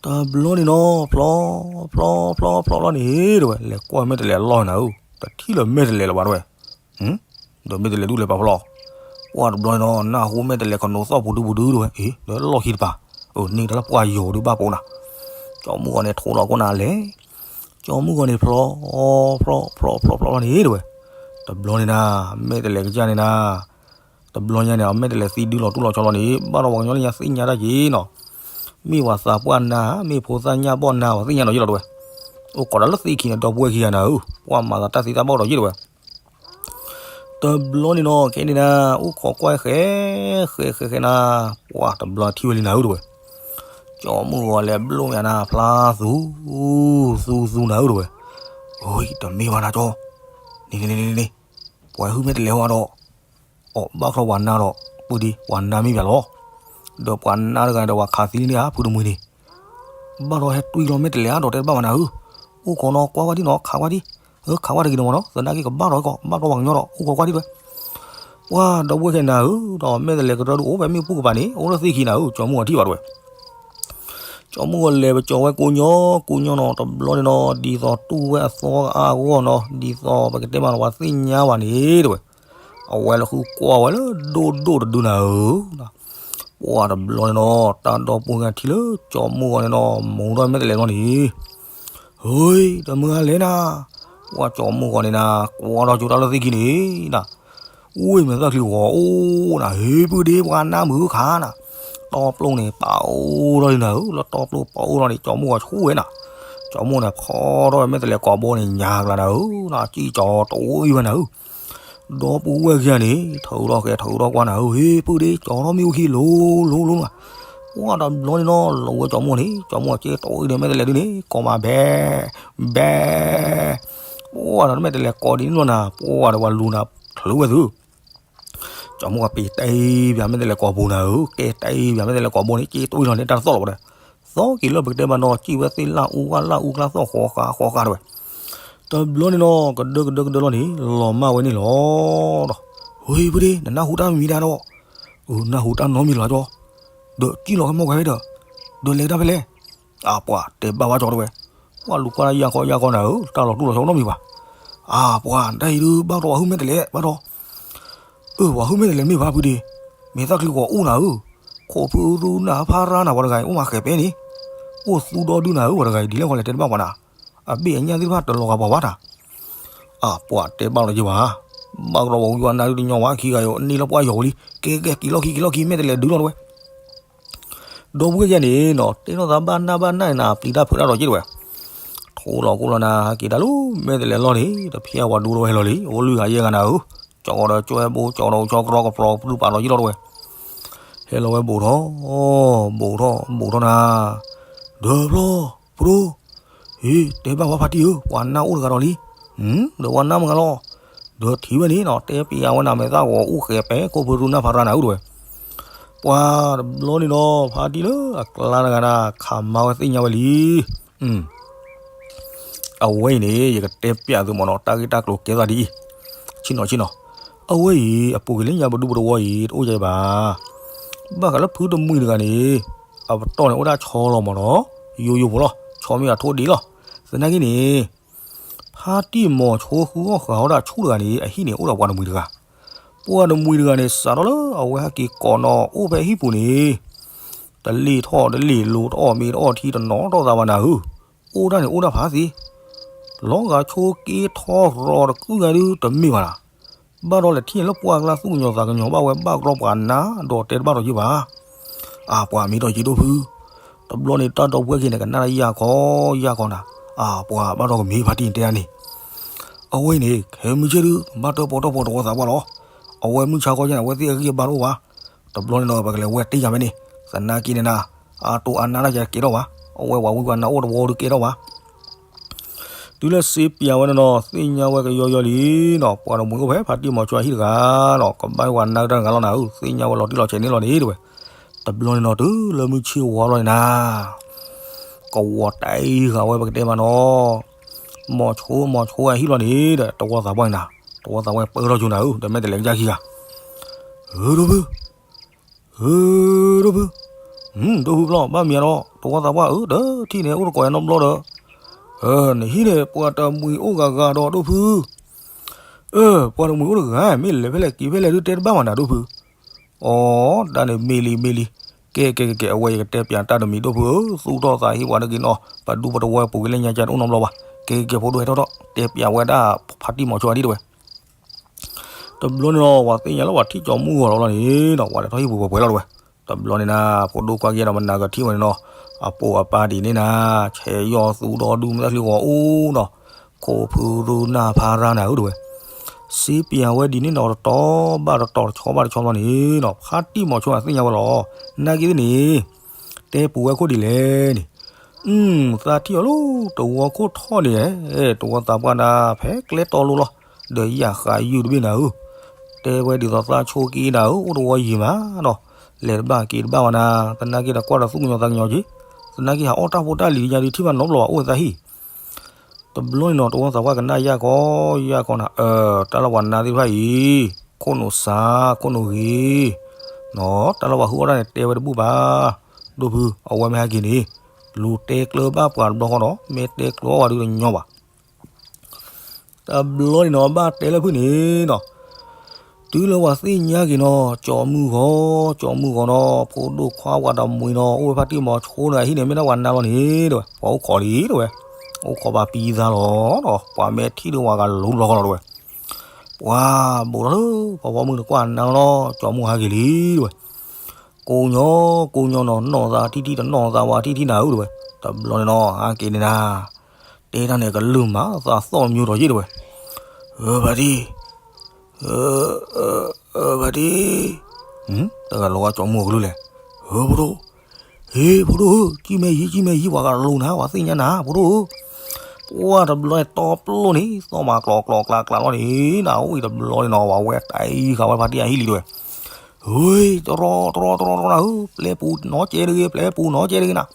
တဘျီန့ၣ်နီၤ ဖျိး ဖျိး ဖျိး ဖျိးလီၤန့ၣ်တဝဲ လဲၤကွၢ်မဲာ်တဲးလဲးအလီၢ်နၤဧၢ တထံၣ်လၢၤမဲာ်တဲးလဲးလၢၤဘၣ်တဝဲ. ဒီးမဲာ်တဲးလဲးဒုးလဲၤပာ်ဖျိး ပှၢ်တဘျီန့ၣ်နီၤ နၢ်ဟူမဲာ်တဲးလဲးကနိးသီၣ်ပူၤဒုပူၤဒုတဝဲ အ့ ဒီးလီၢ်ခံတပၤ အၢ န့ၣ်တၢ်လၢပှၢ်ယိၤဒုးဘၣ်ပိာ်နၤ. ကၠီမုၢ်ဂီၤန့ၣ် ထိလီၤခိၣ်နၤလဲၣ်. ကၠီမုၢ်ဂီၤန့ၣ် ဖျိး ဖျိး ဖျိး ဖျိး ဖျိးလီၤန့ၣ်တဝဲ. တဘျီန့ၣ်နၤ မဲာ်တဲးလဲးကစၢ်န့ၣ်နၤ တဘျီညါန့ၣ် အမဲာ်တဲးလဲးသံဒုလီၤတူၢ်လီၤဆီလီၤန့ၣ် ဘၣ်ဒီးပှၤကညီလၢညါသ့ၣ်ညါတၢ်က့ၤနီၤ. မ့ၢ်ပှၤသးပှၢ်နၤ မ့ၢ်ဖိသၣ်ညၣ်ဘီၣ်နၤ ပှၤသ့ၣ်ညါဒီးယ့ၢ်လီၤတဝဲ. အိၣ်ကိးဒၣ်လၢသ့ၣ်ခံန့ၣ် ဒီပုၢ်ဝဲၢ်ခံဂၤနၤဧၢ ပှၤမၤသးတၢ်သံတၢ်ဘီၣ်ဒီးယ့ၢ်တဝဲ. တဘျီန့ၣ်နီၤ ခဲန့ၣ်နၤ အိၣ်ခိးကွၢ်ဃဲ ဃဲ ဃဲ ဃဲနၤ ပှၤတဘျီထံၣ်ဝဲလံနၤဧၢတဝဲ. ကၠီမုၢ်ဂီၤလဲၤဘျိၣ်မးနၤ ဖျါသူ သူ သူနၤဧၢတဝဲ. အိ တမ့ၢ်ဘၣ်နၤကၠီ န့ၣ် န့ၣ် န့ၣ် ပှၤဟုၣ်မဲာ်တဲးလဲးဝဲဒီး အီၣ်ဘၣ်ချီပှၤနါဒီး ပုၢ်ဒံ ပှၤနါမ့ၢ်ပၠးလီၤ. ဒီးပှၤနါတဂၤဒီးပှၤခးသံလံန့ၣ်ဧါ ဖုတမှံၤန့ၣ် ဘၣ်ဒီးဟဲတွံၢ်လီၤမဲာ်တဲးလဲးအါဒီးတဲတဘၣ်ဘၣ်နၤဧၢ. အိၣ်ခိးနီၤ ကွၢ်ကွၢ်ဒံနီၤ ခးကွၢ်ဒံ. ခးဝဲတဂ့ၤန့ၣ်မ့ၢ်နီၤ, သနာ်က့ကဘၣ်ထီၣ်ကီး ဘၣ်ထီၣ်ပှၤကညီဒီး အိၣ်ကီးကွၢ်ဒံးတဝဲ. ပှၤဒီပုၢ်ဝဲၢ်ခဲအံၤနၤဧၢ, ဒီးမဲာ်တဲးလဲးကရၢဒုးအိၣ်ဖဲမ့ၣ်အူပူၤကပၤန့ၣ် အိၣ်လၢသ့ၣ်ခံနၤဧၢ, ကၠီမူၢ်အီၤထံၣ်ဘၣ်တဝဲ. ကၠီမူၢ်အီၤလဲၤပကၠီၤဝဲကိးညီ ကိးညီနီၤ, တဘျီန့ၣ်နီၤ ဒ်သိးတူၢ်ဝဲအသီကအါအဂီၢ်နီၤ, ဒ်သိးပကတဲမးနီၤ ပှၤသ့ၣ်ညါဘၣ်န့ၣ်တဝဲ. အဝဲလၢဃုကွၢ်ဝဲလၢဒိၣ်ဒိၣ်တဒုနၤဧၢ. ပှၤတဘျီန့ၣ်နီၤ တၢ်ဒီပုၢ်ဝဲၢ်ခံလၢကၠီမူၢ်အီၤန့ၣ်နီၤ မူၤထီၣ်မဲာ်တဲးလဲးလီၤန့ၣ် ဟ့, တမုၢ်ဂၤလဲၣ်နၤ, ပှၤကၠီမူၢ်ဂီၤန့ၣ်နၤ ကွၢ်ထီၣ်ကၠိတၢ်လၢသ့ၣ်ခံန့ၣ်နၤ, ဝ့ၢ်မဲာ်သၣ်ချံဂီၤအိၣ်နၤ, ဟ့ ပုၢ်ဒ့ ပှၤနါမုာ်ခါနၤ, တီပျိန့ၣ် ပာ်အိၣ်ထီၣ်လံနၤဧၢ, လၢတီပျိပာ်အိၣ်ထီၣ်န့ၣ် ကၠီမူၢ်ဂီၤဆူၣ်ဝဲနၤ, ကၠီမူၢ်န့ၣ် ဖီထီၣ်ဝဲမဲာ်တဲးလဲးကိာ်ဘိန့ၣ် ညါကျါနၤဧၢ, ကံၣ်ကၠီတအိၣ်အံၤဝဲနၤဧၢ. ဒီပုၢ်ဝဲၢ်ခံဂၤန့ၣ် ထုးထီၣ်ဃဲ ထုးထီၣ်ကွၢ်နၤဧၢ, ဟ့ ပုၢ်ဒ့ ကၠီထီၣ်မ့ၣ်အူခံလိၤလိၤလိၤနၤ, ပှၤတဘျီန့ၣ်နီၤ လီၤဝဲကၠီမူၢ်န့ၣ် ကၠီမူၢ်က့တအိၣ်အံၤဒီးမဲာ်တဲးလဲးဒုန့ၣ် ကိးမးဘဲ ဘဲ ပှၤဒီးမဲာ်တဲးလဲးကိးဒ်န့ၣ်လီၤနၤ, ပှၤဒီးပှၤလူၤနၤ ချုးဝဲသု, ကၠီမူၢ်ကပ့ၤတဲဘၣ်မဲာ်တဲးလဲးကိာ်ဘိနၤဧၢ, ကဲတဲဘၣ်မဲာ်တဲးလဲးကိာ်ဘိန့ၣ် က့တအိၣ်အံၤလီၤန့ၣ် တၢ်တသီၣ်လီၤဝဲဒီး, သီက့ၤလၢပကတဲမးနီၤ ကံၣ်ဝဲသ့ၣ်လၢအူဝဲလၢအူကျါသီၣ်ဃီဃာ်ဃီဃာ်တဝဲ. တဘျီန့ၣ်နီၤ ကဒၢကဒၢကဒၢလီၤန့ၣ် လီၤမၢ်ဝဲန့ၣ်လီၤဒီး, ဟ့ ပုၢ်ဒ့ နနၢ်ဟူတၢ်မံၤမံၤဒၣ်ဒီး, အနၢ်ဟူတၢ်နီတမံၤလီၤကၠီ, ဒီးကံၣ်လီၤကမီၢ်ကွၢ်ဝဲဒီး, ဒီးလဲၤတၢ်ဖဲလဲၣ် အပှၤတဲဘၣ်ဝဲကၠီတဝဲ, ပှၤလူၤကွၢ်တၢ်ယၢ်ခီယၢ်ခီနၤဧၢ, တၢ်လီၤတူၢ်လီၤဆီနီတမံၤဘၣ်. အပှၤ တၢ်အံၤဒုးဘၣ်ဒီးပှၤဟုၣ်မဲာ်တဲးလဲးဘၣ်ဒီး, အၢ ပှၤဟုၣ်မဲာ်တဲးလဲးမ့ၢ်ဘၣ်ဖုဒ့, မဲာ်သၣ်ချံဂီၤအိၣ်နၤဧၢ, ခိၣ်ဖုရူနၢ်ဖါရါနၤ ပှၤတဂၤအံၤ အိၣ်မးဃဲးပဲန့ၣ်, အိၣ်သူဒီဒုနၤဧၢ ပှၤတဂၤအံၤ ဒ်လဲၣ်ဃီလဲၣ်တဲတဘၣ်ပှၤနၤ, အဘ့ၣ်အညၣ်သ့ၣ်တဖၣ်တလီၤဂာ်ပှၤဘၣ်တၢ် အပှၤတဲဘၣ်လီၤက့ၤဘၣ်, ဘၣ်ကဒီးပှၤဝံၤပှၤနါဒုတညီဝဲခံဂၤအံၤ န့ၢ်လၢပှၢ်ယီၤဝံၤလံ, ကဲကဲက့ၤလီၢ်ခံက့ၤလီၢ်ခံ မဲာ်တဲးလဲးဒုးလီၤတဝဲ. ဒီပုၢ်ဝဲၢ်ယဲန့ၣ်နီၤ တဲထီၣ်သးဘၣ်နၢ်ဘၣ်နၢ်န့ၣ်နၤ ပျံၤတၢ်ဖုးတၢ်ဒီးက့ၤတဝဲ, ထိလီၤကိၢ်လီၤနၤ ဟဲက့ၤတၢ်လၢမဲာ်တဲးလဲးလီၢ်န့ၣ် တဖျဲးဝဲဒူတဝဲဟဲလီၤလံ, အိၣ်လွံၢ်ဂၤယဲၢ်ဂၤနၤဧၢ, ကၠီဒီးကၠီဘိ ကၠီဒီးကၠီကြီကပြီၤ ပတုာ်ပာ်ဒီးယံၣ်လီၤတဝဲ, ဟဲလီၤဝဲဘူးထီၣ်, ဘူးထီၣ် ဘူးထီၣ်နၤ, ဒီးဖျီ ဖျိ ဟ့ၣ် တဲဘၣ်ပှၤဖါတံၢ်ဧၢ ပှၤနၢ်အိၣ်တဂၤဒီးလံ, ဒီးပှၤနၢ်မုာ်ဂၤလီၤ, ဒီးထံၣ်ဝဲန့ၣ်နီၤ တဲပျးဝဲနၤ မဲာ်သၣ်ဂီၤအိၣ်ဃဲးပဲ ခိၣ်ဖုရူနၢ်ဖါရါနၤဧၢတဝဲ, ပှၤတဘျီန့ၣ်နီၤ ဖါတံၢ်လၢအကျါတဂၤနၤ ခးမၤဝဲသ့ၣ်ညါဝဲလံ. အဝဲအံၤန့ၣ် ယကတဲပျးသုမ့ၢ်နီၤ တၢ်ဂ့ၢ်တၢ်ကျိၤကဲသးဒ်အံၤ, ဆ့ၣ်နီၤဆ့ၣ်နီၤ, အဝဲအံၤ အပူၤကွံာ်လၢညါပဒူပတဝီအံၤ တအိၣ်ယဲဘၣ် ဘၣ်ဃးလၢဖုတမှံၤတဂၤန့ၣ် အပတီၢ်န့ၣ် အိၣ်ဒၣ်ဆီလီၤမ့ၢ်နီၤ, ယိယိဖိလီၤ, ဆီမ့ၢ်အထိၣ်ဒံးလီၤ. သနာ်က့န့ၣ် ဖါတံၢ်မီၤဆိဃုအီၣ်ဃာ်ဝဲဒၣ်ဆူၣ်တဂၤန့ၣ် အဟံၣ်န့ၣ် အိၣ်ဒီးပှၤတမှံၤတဂၤ, ပှၤတမှံၤတဂၤန့ၣ် စးထီၣ်လၢအဝဲဟဲက့ၤကိးနီၤ အိၣ်ဖဲဟံၣ်ပူၤန့ၣ် တလ့ၢ်ထီၣ်တလ့ၢ်လိၤ တအီၣ်မ့ၤတအီၣ်ထံ တနီၤထီၣ်သးဘၣ်နၤဧၢ, အိၣ်ဒၣ်န့ၣ်အိၣ်ဒၣ်ဖးသ့ လီၤဂာ်ဆိက့ထီရီၤတကုၢ်ဂၤဒုးတမ့ၢ်ဘၣ်နၤ, ဘၣ်ဒီးလဲၤထံၣ်န့ၣ်လၢပှၢ်ကျါ သူၣ်ကညီၤသးကညီၤဘၣ်ဝဲ ဘၣ်ကရီပှၤနါဒီးတဲတဘၣ်ဒီးယုၢ်ဘၣ်. အပှၤမ့ၢ်ဒီးယံၤဒိၣ်ဖု, တဘျီန့ၣ်တၢ်ဒီပုၢ်ဝဲၢ်ခံန့ၣ် ကနၣ်တၢ်ယၢ်ခီယၢ်ခီနၤ, အပှၤဘၣ်ဒီးကမ့ၢ်ဖါတံၢ်တဲဒၣ်န့ၣ်, အဝဲအံၤန့ၣ် ခဲမုၢ်ဆ့ၣ်ဒုး ဘၣ်တၢၣ်ပီၣ်တၢၣ်ပီတဝီသးပှၢ်လီၤ. အဝဲမုၢ်ဆါခီညါန့ၣ် အဝဲသ့ၣ်အဂံၢ်အဘါတအိၣ်ဘၣ်. တဘျီန့ၣ်ဒီး ပကလဲၤဝဲတ့ၢ်ယၤဖဲန့ၣ်, သနာ်က့န့ၣ်နၤ, အတိၢ်အါနါတၢ်ယၤကဲထီၣ်ဘၣ်, အဝဲပှၤဝံပှၤနါအိၣ်တဝီဒုးကဲထီၣ်ဘၣ်. တုၤလၢစ့ပၠးဝဲန့ၣ်နီၤ သ့ၣ်ညါဝဲကယီယီလံနီၤ, ပှၤတမှံၤအိၣ်ဖဲဖါတံၢ်မီၤဆိအဟံၣ်တဂၤနီၤ, ကဘၣ်ဝဲနါတၢ်တဂၤလီၤနၤဧၢ, သ့ၣ်ညါဝဲလီၤတံၢ်လီၤဆဲးန့ၣ်လီၤန့ၣ်တဝဲ. တဘျီန့ၣ်နီၤ တုၤလၢမုၢ်ဆ့ၣ်ဝါလီၤန့ၣ်နၤ ကဝီၤတံၢ်ဃာ်ဝဲပကတဲမးနီၤ, မီၤဆိ မီၤဆိအဟံၣ်လီၤန့ၣ်ဒီး တဝီသးပှၢ်န့ၣ်နၤ, တဝီသးပှၢ်ပၢထီၣ်ကၠိနၤဧၢ, ဒီးမဲာ်တဲးလဲးကယၢ်ခံဂၤ, ဧၢ ဒိၣ်ဖု ဧၢ ဒိၣ်ဖု, ဒိၣ်ဖုဘျီ ဘၣ်မံၤဒီး တဝီသးပှၢ်ဧၢ, ဒီးထံၣ်န့ၣ် အိၣ်တကိးယၤနီတဘျီဒီး, နဟံၣ်န့ၣ် ပှၤတမှံၤအိၣ်ဂၤဂၤဒီး ဒိၣ်ဖု, ပှၤတမှံၤအိၣ်တဂၤ မ့ၢ်လဲၤဖဲလဲၣ်က့ၤဖဲလဲၣ်ဒုးတဲတဘၣ်မးနၤ ဒိၣ်ဖု. အိ တၢ်န့ၣ်မ့ၢ်လံမ့ၢ်လံ, ကဲကဲကဲကဲ အဝဲယကတဲပၠးတၢ်တမံၤ ဒိၣ်ဖုဧၢ, သူၣ်ထီၣ်သးဟ့ပှၤတဂ့ၤနီၤ, ပဒူပတဝီပူၤက့ၤလၢညါကၠါတအိၣ်နီတဘျီဘၣ်, ကဲကဲကဲ ဖိဒိၣ်ဟဲထီၣ်ထီၣ် တဲပၠးဝဲဒၣ်ဖါတံၢ်မီၤဆိအဒံးတဝဲ. တဘျီန့ၣ်ဒီး ပှၤသ့ၣ်ညါလၢပှၤထံၣ်ကၠီမူၢ်ဂီၤလီၤလီၤန့ၣ်နီၤ, ပှၤလဲၤထီၣ်ဟံၣ်ပူၤပှဲၤပှဲၤလီၤတဝဲ. တဘျီန့ၣ်နၤ ဖိဒိၣ်ကွၢ်က့ၤဒီးမနၤကထံၣ်ဝဲန့ၣ်နီၤ, အပိာ်အပၢ်ဒ်န့ၣ်နၤ, ဆဲးယီၤသူဒီဒူၣ်မုၢ်တၢ်ချံဂီၤအိၣ်နီၤ, ခိၣ်ဖုရူနၢ်ဖါရါနၤဧၢတဝဲ. စ့ပၠးဝဲဒ်န့ၣ်နီၤ တတီၤဘၣ်တတီၤ တဆီဘၣ်တဆီဘျီန့ၣ်နီၤ, ဖါတံၢ်မီၤဆိအသ့ၣ်ညါဝဲလီၤ, နာ်က့သ့ၣ်န့ၣ် တဲပူၤဝဲခိၣ်ဒ်လဲၣ်န့ၣ်, သးထံၣ်အီၤလၢတဝီခိၣ်ထီၣ်န့ၣ်, တဝီသးပှၢ်နၤ ဖဲကျဲတီလိၤလီၤ, ဒီးယၣ်ဃးယုၢ်တဘ့ၣ်နၤဧၢ, တဲဝဲဒ်သိးသးဆိက့နၤဧၢ, အိၣ်တဝီယံၤမးနီၤ, လဲၤတဘၣ်က့ၤတဘၣ်ဘၣ်နၤ, သနာ်က့ဒီးကွၢ်ဒီးသူၣ်ကညီၤသးကညီၤက့ၤ, သနာ်က့ဟးအီၣ်တၢ်ဖိတၢ်လံၤညါဒုးထံၣ်ဘၣ်နီတဘျီဘၣ် အိၣ်ဝဲသးဟံၣ် တ တဘျီန့ၣ်နီၤ တဝီသးပှၢ်ကနၣ်ယၢ်ကီယၢ်ကီနၤ, တၢ်လၢပှၤနါသ့ၣ်တဖၣ်အံၤ ခိၣ်နူာ်စါ ခိၣ်နူာ်ဂ့ၤ, နီၤ တၢ်လၢပှၤဟုၣ်အီၣ်တၢ်န့ၣ် တဲဝဲတဘူၣ်ဘၣ်, ဒိၣ်ဖု အဝဲမ့ၢ်ဟဲက့ၤန့ၣ် လူၤတဲကျၢၤဘၣ်ပှၤတဘျီဃီနီၤ, မ့ၢ်တဲကျၢၤအီၣ်ဝဲဒုးတညီဘၣ်. တဘျီန့ၣ်နီၤ ဘၣ်တဲလၢဖုၣ်န့ၣ်နီၤ, တုၤလၢပှၤသ့ၣ်ညါက့ၤနီၤ ကၠီမုၢ်ဂီၤ, ကၠီမုၢ်ဂီၤနီၤ ဖိဒိၣ်ခွါပှၤတမှံၤနီၤ အိၣ်ဝဲဖါတံၢ်မီၤဆိန့ၣ် အဟံၣ်န့ၣ် မ့ၢ်ဒၣ်ပှၤနါလီၤန့ၣ် တဲဝဲ, ပှၤအိၣ်ခိးလံ တဲဝဲ, အိၣ်ခိးဘၣ်ပံသါလီၤနီၤ ပှၤမ့ၢ်ထံၣ်ဒီးဝဲကလူၤလီၤဃီလီၤ တဲဝဲ, ပှၤဘူးထီၣ်လၢ ပှၤဖီမုၢ်တကွၢ်နါလီၤ ကၠီမုၢ်ဟဲက့ၤလံ တဲဝဲ, ကိးညီ ကိးညီနီၤ နီၢ်သးထံထံ တနီၢ်သးဝဲထံထံနၤဧၢ တဲဝဲ, တဘျီန့ၣ်နီၤ ဟဲက့ၤန့ၣ်နၤ တဲတၢ်န့ၣ် ကလုၢ်မၤသးသီၣ်မၠိထီၣ်ယ့ၣ် တဲဝဲ, အၢ ဖါတံၢ်, အၢ ဖါတံၢ်, တဂၤလီၤဝဲကၠီမုၢ်အကလုၢ်လဲၣ်, အၢ ဖိဒိၣ်, ဟ့ ဖိဒိၣ်ဧၢ, ကံၣ်မဲာ်ယံၤ ကံၣ်မဲာ်ယံၤ ပှၤကလူၤနၤ ပှၤသ့ၣ်ညါနၤ ဖိဒိၣ်ဧၢ, ပှၤတဘျီန့ၣ် တီပျိၢ်န့ၣ် သီၣ်မၤကျိးကျိးကျါကျါလီၤန့ၣ် နၤ အိၣ်အံၤတဘျီန့ၣ်နီၤ ပှၤဝဲတၢ်အံၤဃာ်ဝဲဖါတံၢ်အဟံၣ်လံ တဲဝဲ ဟ့ တရီတရီတရီတရီနၤဧၢ, ပျဲပူၤနီၤကဲတဂ့ၤ ပျဲပူၤနီၤကဲတဂ့ၤနၤ,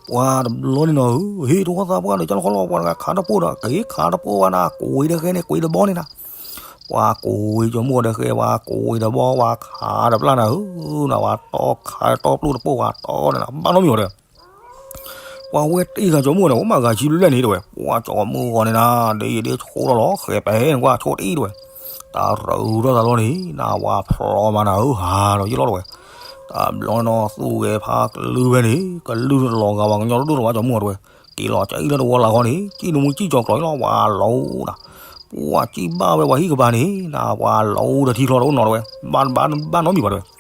ပှၤတဘျီန့ၣ်နီၤဧၢ, ဟ့ တဝီသးပှၢ်ဒီး ကၢ်လီၤခီလီၤ ပှၤတဂၤခးတပိၢ်ဒီး က့ၤခးတပိၢ်ဝဲနၤ ကိးဝံၤဒီးဃဲန့ၣ် ကွံာ်တဘီန့ၣ်နၤ, ပှၤကိးဝံၤကၠီမုၢ်ဂီၤဒီးဃဲ ပှၤကိးဝံၤတဘီ ပှၤခးတပျၢ်နၤဧၢ, နၤ ပှၤတီခးတီပျိၢ်တပိၢ် ပှၤတီန့ၣ်နၤ ဘၣ်နီတမံၤဘၣ်ဒီး ပှၤဝဲတ့ၢ်ဃာ်ကၠီမုၢ်ဂီၤန့ၣ် အိၣ်မးဂၤဆံဘျဲၣ်န့ၣ် တဲဝဲ, ပှၤကၠီမုၢ်ဂီၤန့ၣ်နၤ ဒ်ယဒ့ဆိထီၣ်လီၤ ဃဲၤပဟဲန့ၣ် ကွၢ်ဆိတအံၣ် တဲဝဲ, တၢ်ရူၤထီၣ်သးလီၤန့ၣ် နၤ ပှၤဖျီမးနၤဧၢ ဟးဒီးယ့ၢ်လီၤ တဲဝဲ, တဘျီန့ၣ်နီၤ သူၣ်ဂဲၤဖးကလုၢ်ဖဲန့ၣ် ကလုၢ်လီၤဂာ်ပှၤကညီတဒိၣ်လီၤ ပှၤကၠီမုၢ်ဂီၤ တဲဝဲ, က့ၤလီၤကၢ်အံၤလၢတဝီလၢ်ဃီန့ၣ် ကံၣ်နမူကံၣ်ကၠီၤကျိးအံၤလီၤ ပှၤလီၤနၤ, ပှၤကံၣ်ဘၣ်ဝဲပှၤဟံၣ်ကပၤန့ၣ် နၤ ပှၤလီၤဒီးထံချီတအိၣ်နီၤ တဲဝဲ, ဘၣ်နီတမံၤဘၣ် တဲဝဲ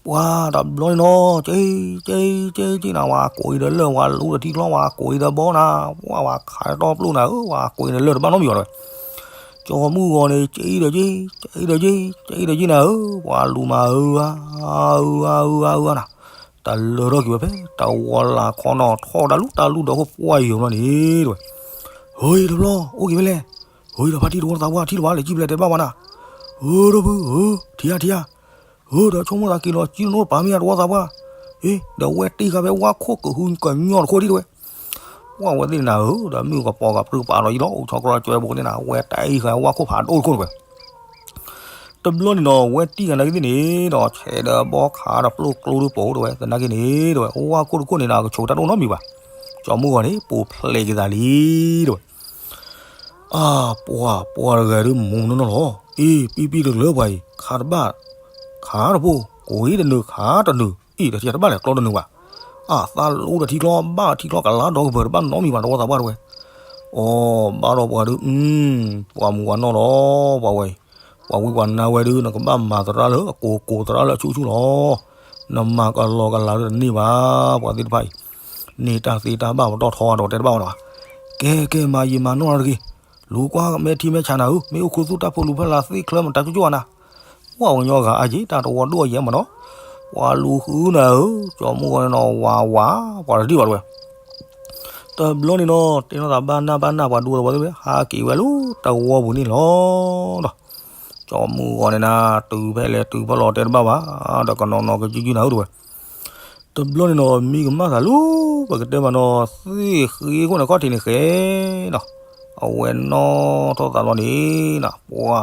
ပှၤတဘျီန့ၣ်နီၤ က့ၤ က့ၤ က့ၤ က့ၤနၤ ပှၤကိးအံၤဒီးလၢၢ် ပှၤလူၤဒီးထံချီ ပှၤကိးအံၤဒီးဘီနၤ, ပှၤခးတီပျိၢ်နၤဧၢ ပှၤကိးအံၤဒီးလၢၢ်တဘၣ်နီတမံၤဘၣ် တဲဝဲ, ကၠီမုၢ်ဂီၤန့ၣ် က့ၤဒီးက့ၤ က့ၤဒီးက့ၤ က့ၤဒီးက့ၤနၤဧၢ, ပှၤလူၤမၤအၢအၢအၢအၢနၤ, တလၢထီၣ်က့ၤဝဲဖဲ တဝီလၢ်ခီနီၤ ထီၣ်တၢ်လူၢ်တၢ်လူၢ်ဒီးဟိၣ်ပှၢ်ယံၤဘျီန့ၣ် တဲဝဲ, ဟ့ တဘျီ အိၣ်က့ၤဖဲလဲၣ်, ဟ့ ဒီးဖါတံၢ်တဝီသးပှၢ်ထံၣ်လၢၤဘၣ် လဲၤကံၣ်ဖျဲးတဲဘၣ်ဝဲနၤ, အၢ ဒီပုၢ် အၢ ထံၣ်ဧါ ထံၣ်ဧါ ဧၢ ဒီးဆိကမိၣ်သးက့ၤလီၤ ကံၣ်နီၢ်ပာ်မ့ၢ်ဧါ တဝီသးပှၢ်, အ့ ဒီးဝဲတ့ၢ်ဃာ်ဖဲဝါခိၣ်ကဟုကညီၢ်တခိၣ်ဒံး တဲဝဲ, ပှၤဝဲသ့ၣ်န့ၣ်နၤဧၢ ဒီးမုၢ်ကပီၤကပြုၢ်ပာ်လီၤယံၤလီၤ အိၣ်ဆီကရီကၠွဲဘူးန့ၣ်နၤ ဝဲတ့ၢ်ဃာ်ဝါခိၣ်ဖးဒိၣ်တခိၣ် တဲဝဲ, တဘျီန့ၣ်နီၤ ဝဲတံၢ်ဃာ်နာ်က့သ့ၣ်န့ၣ်ဒီး ဆဲးဒီးဘီခးဒီးပျိၢ်ကျိဒုးပိာ် တဲဝဲ သနာ်က့န့ၣ် တဲဝဲ ဝါခိၣ်တခိၣ်န့ၣ်နၤ ကဆိးတၢ်တအိၣ်နီတမံၤဘၣ်, ကၠီမုၢ်ဂီၤန့ၣ် ပိာ်ဖျဲးက့ၤသးလံ တဲဝဲ အါ ပှၤ ပှၤတဂၤဒုးမူးနီၢ်နီၢ်လီၤ. အ့ ပံပံတကလၢပှၤအံၤ ခးတဘၣ် ခးတပိၢ် ကိးအံၤတနုာ်ခးတနုာ် အ့ တထံၣ်တဘၣ်လဲၣ် ကျီတနုာ်ဘၣ်. အါ သးလူဒီးထံချီ ဘၣ်ထံချီကလါဒီကပၢၤတဘၣ်နီတမံၤဘၣ် တဝီသးပှၢ်တဲဝဲ. အိ ဘၣ်ဒီးပှၤဒုး ပှၤမူးပှၤနီၢ်လီၤ ပှၤဝဲအံၤ. ပှၤဝံပှၤနါဝဲဒုး နကဘၣ်မၤသရၣ်လၢအကိးကိးသရၣ်လၢအဆူၣ်ဆူၣ်လီၤ. နမၤကလီကလၤလၢတန့ၢ်ဘၣ် ပှၤသ့ၣ်တဖၣ်အံၤ. န့ၢ်တၢ်သ့တၢ်ဘၣ်ပတီၢ်ထီအါဒီးတဲတဘၣ်ဝဲဘၣ်. ကဲ ကဲ မၤယံာ်မၤနီၢ်တဂ့ၤ. လူၤကွၢ်မဲာ်ထံမဲာ်ဆးနၤဧၢ, မ့ၢ်အိၣ်ခူသူၣ်တၢ်ဖိလူၤဖဲလၢသ့ၣ်ချၢမတၤကၠိကၠိ နၤ. ပှၤကညီဂၤအါယံၤ တၢ်တဝီဒိၣ်အယံၤမးနီၤ. ပှၤလူၤဃုနၤဧၢ, ကၠီမုၢ်ဂီၤန့ၣ်နီၤ ဝးဝး ပှၤတဒံၣ်ဘၣ်တဲဝဲ. တဘျီန့ၣ်နီၤ တဲနီၢ်သးဘၣ်နၢ်ဘၣ်နၢ် ပှၤဒူဝဲသ့ၣ်ဝဲ ဟးက့ၤဝဲလၢတဝီပူၤန့ၣ်လီၤ. ဒီး ကၠီမုၢ်ဂီၤန့ၣ်နၤ တုၤဖဲလဲၣ်တုၤဖဲလဲၣ်တဲတဘၣ်ဘၣ်, ဒီးကနီၤနီၤကယုၢ်ယုၢ်နၤဧၢတဲဝဲ. တဘျီန့ၣ်နီၤ မံကမၣ်သးလၢ ပကတဲမးနီၤ သ့ၣ်ဃ့ခိၣ်န့ၣ်ခီၣ်ထံးန့ၣ်ဃဲနီၤ, အဝဲနီၣ်ထီၣ်သးလီၤန့ၣ်နၤ ပှၤ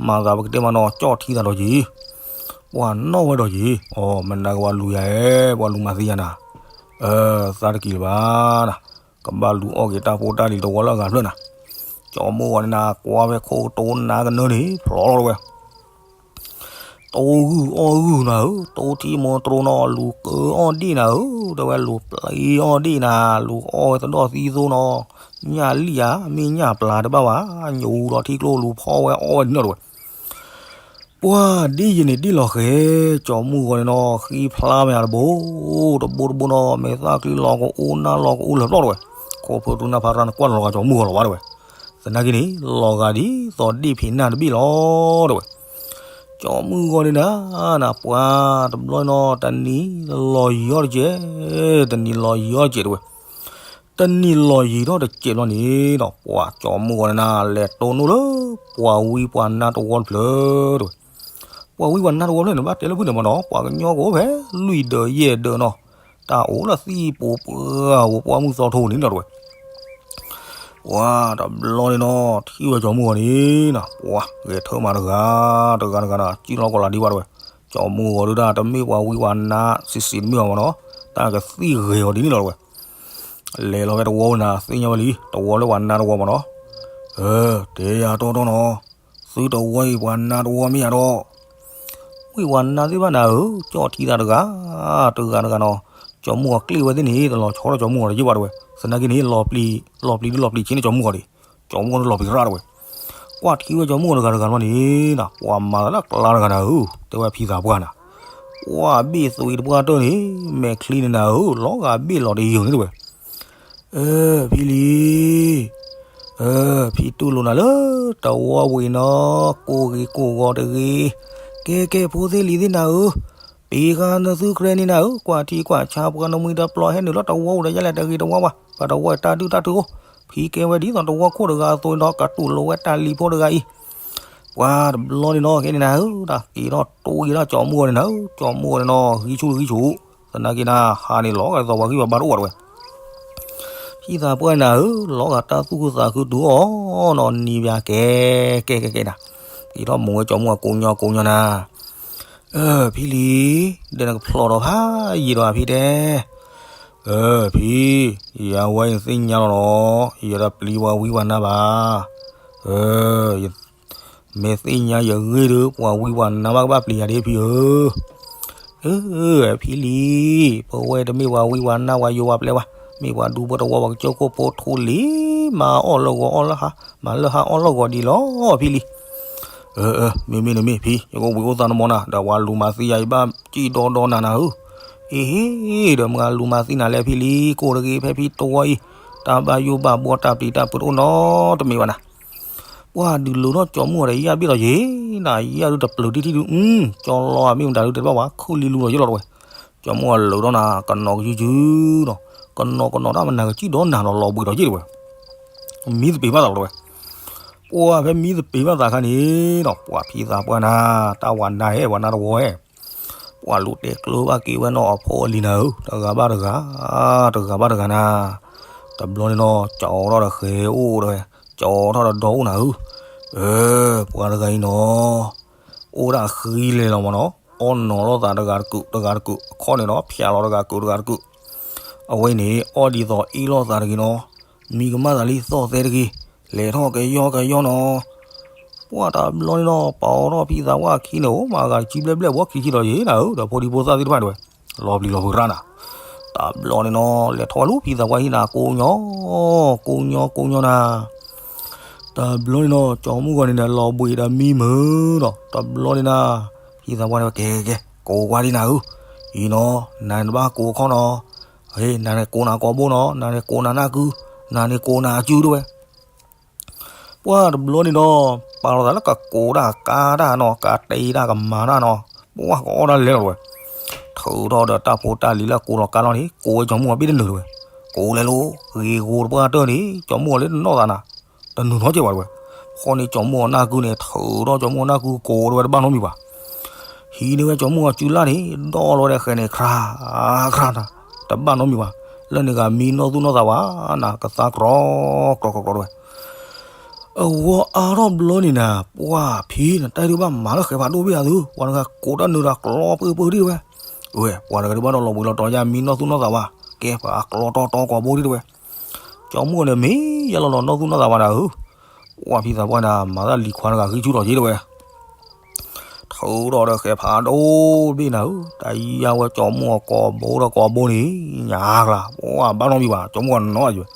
မၤသးပကတဲမးနီၤ ကၠီၣ်ထံသးဒီးယံၤ, ပှၤနီၣ်ဝဲဒီးယံၤ, အိ မနၤက့ၤပှၤလူၤယၤဧဲ ပှၤလူၤမၤသံယၤနၤ, အၢ သးတကံၤလၢၤဘၣ်နၤ, ကဘၣ်လူၤအီၣ်က့ၤတၢ်ဖိတၢ်လံၤတဝီလၢအဂၤဖျၢၣ်နၤ, ကၠီမုၢ်ဂီၤန့ၣ်နၤ ကွၢ်ဝဲခိၣ်ကတိၤနၤကနၢန့ၣ် ဖျီလီၤတဲဝဲ တိဂုၢ်အီၣ်ဂုၢ်နၤဧၢ, တိထံမိၢ်တြိနီၤ လူၤကၢအီၣ်ဒ့ၣ်နၤဧၢ, တဲဝဲလူၤပျံၤအီၣ်ဒ့ၣ်နၤ, လူၤအီၣ်ဝဲသဒီၣ်သံသိနီၤ, ညၣ်လံၣ်ဧါ မ့ၢ်ညၣ်ပျၢ်တဘၣ်ဘၣ်, ညိဒီးထံကျိလူၤဖီၣ်ဝဲအီၣ်ဝဲဒ်နီၣ်တဲဝဲ. ပှၤဒ့ၣ်ယဲန့ၣ်ဒ့ၣ်လီၤဃဲၤ, ကၠီမုၢ်ဂီၤန့ၣ်နီၤ ဃံဖျါမ့ၢ်ဧါတဘိ, တဘိတဘိနီၤ မ့ၢ်သၣ်ချံလီၤကအိၣ်နၢ်လီၤကအိၣ်လၢာ်ပျီၢ်တဲဝဲ, ခိၣ်ဖိတူနၢ်ဖးရၣ်နကွၢ်လီၤဂာ်ကၠီမုၢ်ဂီၤလီၤဘၣ်တဲဝဲ, သနာ်က့န့ၣ် လီၤဂာ်ဒ်သိးဒ့ၣ်ဖံးနၢ်တဘ့ၣ်လီၤတဲဝဲ. ကၠီမုၢ်ဂီၤန့ၣ်နၤ နၤပှၤတဘျီနီၤ တနံၤလီၤယံၤအီၣ်တကဲး, တနံၤလီၤယံၤအီၣ်တကဲးတဲဝဲ. တနံၤလီၤယံၤထီၣ်တကဲးဘျီန့ၣ်ဒီး ပှၤကၠီမုၢ်ဂီၤန့ၣ်နၤ လဲၤတိၢ်နီၣ်လၢ ပှၤဝံပှၤနါတဝီတဖျၢၣ်တဲဝဲ. ပှၤဝံပှၤနါတဝီတဖျၢၣ်န့ၣ် ဘၣ်တဲလၢဖုၣ်န့ၣ်မးနီၤ ပှၤကညီကအိၣ်ဖဲလွံၢ်ဒၢးယဲၢ်ဒၢးနီၤ, တၢ်အိၣ်လၢသံၣ်ပူၤပှၢ်ပူၤပှၢ်မုၢ်သီထိန့ၣ်နီၤတဲဝဲ. ပှၤတဘျီန့ၣ်နီၤ ထံၣ်ဝဲကၠီမုၢ်ဂီၤန့ၣ်နီၤ ပှၤဂဲၤထၢၣ်မးတဂၤ တဂၤတဂၤနီၤ စံၣ်လီၤကီးလၢဒံးဘၣ်တဲဝဲ, ကၠီမုၢ်ဂီၤဒုးဒၣ် တမ့ၢ်ပှၤဝံပှၤနါစံးစံးတမ့ၢ်အီၤမးနီၤ, တၢ်ကသံၣ်ဂဲၤအီၤဒ်န့ၣ်လီၤတဲဝဲ, လဲၤလီၤဝဲတဝီဝဲနၤ သ့ၣ်ညါဝဲလံ တဝီလၢပှၤနါတဝီမးနီၤ, အၢ တဲယၤတီတီနီၤ, သုတဝီအံၤပှၤနါတဝီမ့ၢ်ဧါဒီး ဝံပှၤနါသ့ၣ်တဖၣ်န့ၣ်ဧၢ, ကၠီၣ်ထံသးတဂၤ, တဂၤတဂၤနီၤ, ကၠီမုၢ်ဂီၤကျ့ၣ်ဝဲသ့ၣ်န့ၣ် တလီၤဆီဒီးကၠီမုၢ်ဂီၤတယံာ်ဘၣ်တဲဝဲ, သနာ်က့န့ၣ် လီၤပျံၤလီၤပျံၤဆ့န့ၣ်ကၠီမုၢ်ဂီၤဒံး, ကၠီမုၢ်ဂီၤန့ၣ်လီၤပျံၤရၣ်တဲဝဲ, ကွၢ်ထံဝဲကၠီမုၢ်ဂီၤတဂၤတဂၤလီၤန့ၣ်နီၤ ပှၤမၤသးလၢကျါတဂၤနၤဧၢ, တဲဝဲဖံသးပှၢ်နၤ, ပှၤဘ့ၣ်သွံးတပှၢ်တၢၢ်န့ၣ် မဲာ်ချံန့ၣ်နၤဧၢ လီၤဂာ်ဘ့ၣ်လီၤတယုာ်န့ၣ်တဲဝဲ အၢ ဖံလံၤ, အၢ ဖံတူၢ်လိာ်နၤလၢတဝီဝံၤနီၤ, ကိၢ်ဂ့ၤကိၢ်ဂီၤတဂ့ၤ, ကဲကဲဖိသ့ၣ်လံၤသ့ၣ်နၤဧၢ, ပှၤဃါနသုကြၢးန့ၣ်နၤဧၢ, ကွၢ်ထံကွၢ်ဆးပှၤနမှံတပျီဟဲနုာ်လီၤတဝီအိၣ်ဒီးယဲလဲၣ်တဂ့ၤတဝါဘၣ်, ပတဝီတၢ်ဒုၣ်တၢ်ထုအိၣ်, ဖံကဲဝဲဒ်သိးတဝီခိၣ်တဂၤအသိးဒီး ကတူၢ်လိာ်ဝဲတၢ်လံၤဖိတဂၤအံၤ ပှၤတဘျီန့ၣ်နီၤ ကဲန့ၣ်နၤဧၢ, တၢ်က့ၤထီၣ်တိၢ်ယံၤဒၣ်ကၠီမုၢ်ဂီၤန့ၣ်နၤဧၢ, ကၠီမုၢ်ဂီၤန့ၣ်နီၤ ဂံၢ်ဆူၣ်ဂံၢ်ဆူၣ်, သနာ်က့နၤ ဟါန့ၣ်လီၤဂာ်ဒ်သိးပှၤဂံၢ်ပှၤဘါတအိၣ်ဘၣ်တဲဝဲ, ဖံသးပှၢ်နၤဧၢ, လီၤဂာ်တၢ်သူၣ်ခုသးခုတုၤအီၤနီၤ နံၤဘၣ်ကဲ ကဲကဲကဲနၤ, က့ၤထီၣ်မိၢ်ဝဲကၠီမုၢ်ဂီၤကိးညီကိးညီနၤ, အၢ ဖံလံၤ, ဒီးနကဖျိးဒီးဖးယံာ်ဒီးဖံတဲ အၢ ဖံ, ယၤဝဲအံၤသ့ၣ်ညါလီၤနီၤ, ယတပျံၤပှၤဝံပှၤနါဘၣ်, အၢ မ့ၢ်သ့ၣ်ညါယဂ့ၢ်ဒီး ပှၤဝံပှၤနါဘၣ်ကဘၣ်ပျံၤယၤဒ်ဖံဧၢ, အၢ ဖံလံၤ, ပဝဲတမ့ၢ်ပှၤဝံပှၤနါပှၤယိၤပှၤပျဲၢ်ဘၣ်, မ့ၢ်ပှၤဒူဖိတဝီပှၤကစၢၢ်ခိၣ်ဖိထူလံၤ, မၤအီၣ်လၢဂီၤအီၣ်လၢဟါ, မၤလၢဟါအီၣ်လၢဂီၤဒ်လီၤ ဖံလံၤ အၢ အၢ မ့မ့ၢ်နမ့ၢ်ဖံ ယကဝံၤအိၣ်သးနမီၤနၤ ဒီးပှၤလူၤမၤသံယၤအံၤဘၣ်ကံၣ်ဒီဒီနၤနၤဧၢ, အ့ဟ့ ဒီးမ့ၢ်လူၤမၤသံနၤလဲၣ်ဖံလံၤ ကိၢ်တဂ့ၤဖဲဖံတဝီအံၤ, တၢ်ဘၣ်ယိၣ်ဘၣ်ဘှီတၢ်ပျံၤတၢ်ဖုးတအိၣ်နီတမံၤဘၣ်နၤ, ပှၤဒုးလိာ်ထီၣ်ကၠီမုၢ်ဂီၤဒီးယၢ်ဘ့ၣ်လီၤယ့ၤနၤ, ယၢ်ဒုးတပျုၤထံထံဒုး, ကၠီလီၤအမ့ၢ်မတၤဒုးတဲတဘၣ်ဝဲ ခုၣ်လံလူလီၤယ့ၤလီၤတဲဝဲ, ကၠီမုၢ်ဂီၤလၢာ်ဒီးနၤ ကနီၤကယုကယုနီၤ, ကနီၤကနီၤတၢ်မနၤကစံၣ်ဒီးနၤလီၤလီၤဘှံးဒီးယ့ၤတဲဝဲ မံသပ့ၤဘၣ်သးလီၤတဲဝဲ, ပှၤဖဲမံသပ့ၤဘၣ်သးခါန့ၣ်နီၤ ပှၤဖံသးပှၢ်နၤ, တၢ်ဝၤနါဟဲ ဝၤနါတဝီဟဲ, ပှၤလူၤတဲကျိဘၣ်က့ၤဝဲနီၤ အဖိအလံၤနၤဧၢ, တဂၤဘၣ်တဂၤ, တဂၤဘၣ်တဂၤနၤ, တဘျီန့ၣ်နီၤ ကၠီထီၣ်ဒီးဃဲၤအိၣ်တဲဝဲ, ကၠီထီၣ်ဒီးဒီအိၣ်နၤဧၢ, အၢ ပှၤတဂၤအံၤနီၤ အိၣ်ဒၣ်ဃံလဲၤလီၤမးနီၤ, အီၣ်နီၤလိာ်သးတဂၤတကုး တဂၤတကုး အခီၣ်န့ၣ်နီၤ ဖျးလီၤတဂၤကုး တဂၤတကုး, အဝဲန့ၣ် အီၣ်ဒ်သိးအ့ၣ်လိာ်သးတဂ့ၤနီၤ, မံကမၣ်သးလံသီၣ်သဲတဂ့ၤ, လဲၤထီၣ်ကယီကယီနီၤ, ပှၤတဘျီန့ၣ်နီၤ ပာ်အီၤထီၣ်ဖံသးပှၢ်ခံန့ၣ် အိၣ်မးဂၤတကံဘျဲၣ်ဘျဲၣ်ဘှီခံဆံဒီးယ့ၤနၤဧၢ, ဒီးဖိဒံဖိသၣ်သ့ၣ်တဖၣ်တဲဝဲ, လီၤပျံၤလီၤဖုးရၣ်နၤ, တဘျီန့ၣ်နီၤ လဲၤထီၣ်ဝဲလၢဖံသးပှၢ်ဟံၣ်နၤ ကိးညီ, ကိးညီကိးညီနၤ တဘျီန့ၣ်နီၤ ကၠီမုၢ်ဂီၤန့ၣ်ဒီး လီၤဘှံးဒီးမံမုာ်နီၤ, တဘျီန့ၣ်နၤ, ဖံသးပှၢ်န့ၣ် ကဲကဲကဲ ကိးကွၢ်ဒံနၤဧၢ, အံၤနီၤ နၤန့ၣ်တဘၣ်ကိးခီနီၤ, နၤန့ၣ်ကိးနၤကိာ်ဘိနီၤ, နၤန့ၣ်ကိးနၤနၢ်ကု, နၤန့ၣ်ကိးနၤအစုတဲဝဲ ပှၤတဘျီန့ၣ်နီၤ ပာ်လီၤသးလၢကကိးတၢ် ကါတၢ်နီၤ ကတဲတၢ် ကမၤတၢ်နီၤ, ပှၤကအီၣ်တၢ်လဲၤလီၤတဲဝဲ, ထုးထီၣ်ဒီးတၢ်ဖိတၢ်လံၤလၢကိးလီၤကါလီၤန့ၣ် ကိးဝဲကၠီမုၢ်ဂီၤဘ့ၣ်တနုာ်တဲဝဲ, ကိးလဲၤလိၤ ဂ့ၤဂိၤတပှၢ်တၢၢ်န့ၣ် ကၠီမုၢ်ဂီၤလၢတနီၣ်သးနၤ, တနုာ်နီတစဲးဘၣ်တဲဝဲ, ဃီန့ၣ်ကၠီမုၢ်ဂီၤနၢ်ကုန့ၣ် ထုးထီၣ်ကၠီမုၢ်ဂီၤနၢ်ကုကိးတဲဝဲတဘၣ်နီတမံၤဘၣ် ဟံးန့ၢ်ဝဲကၠီမုၢ်ဂီၤစုလၢ်န့ၣ် ဒီၣ်လီၤဝဲဒီးဃဲၤန့ၣ် ခြးခြးနၤ, တဘၣ်နီတမံၤဘၣ်, လၢန့ၣ်ဂၤမံနီၢ်သူၣ်နီၢ်သးဝဲနၤ, ကသါကြီကြီကြီတဲဝဲ, အဝဲအါထီၣ်ဘျီန့ၣ်နၤ, ပှၢ်ဖံနၤ တၢ်ဒုးဘၣ်မၤလၢဃဲၤဖးဒိၣ်ဘ့ၣ်အသု, ပှၤတဂၤကိးတၢ်နုာ်ဒီးကျီပၢပၢဒံးတဲဝဲ, အဝဲ ပှၤတဂၤဒုးဘၣ်ဒီးလီၤဘှံးလီၤတီၤယါ မံနီၢ်သူၣ်နီၢ်သးဝဲ, ကဲပှၤကျီတီတီကိာ်ဘိဒံးတဲဝဲ ကၠီမုၢ်ဂီၤန့ၣ် မ့ၢ်ယါလီၤလီၤနီၢ်သူၣ်နီၢ်သးဝဲနၤဧၢ, ပှၢ်ဖံသးပှၢ်နၤ မၤသးလံၤခွါတဂၤဃံဆူၣ်ထီၣ်က့တဲဝဲ, ထုးထီၣ်ဒီးဃဲၤဖးဒိၣ်ဘ့ၣ်နၤဧၢ, တၢ်ယါဝဲကၠီမုၢ်ဂီၤကိာ်ဘိဒီးကိာ်ဘိန့ၣ် ညါကလါ, ပှၢ်ဘၣ်နီတမံၤဘၣ်, ကၠီမုၢ်ဂီၤနီၤယွဲ,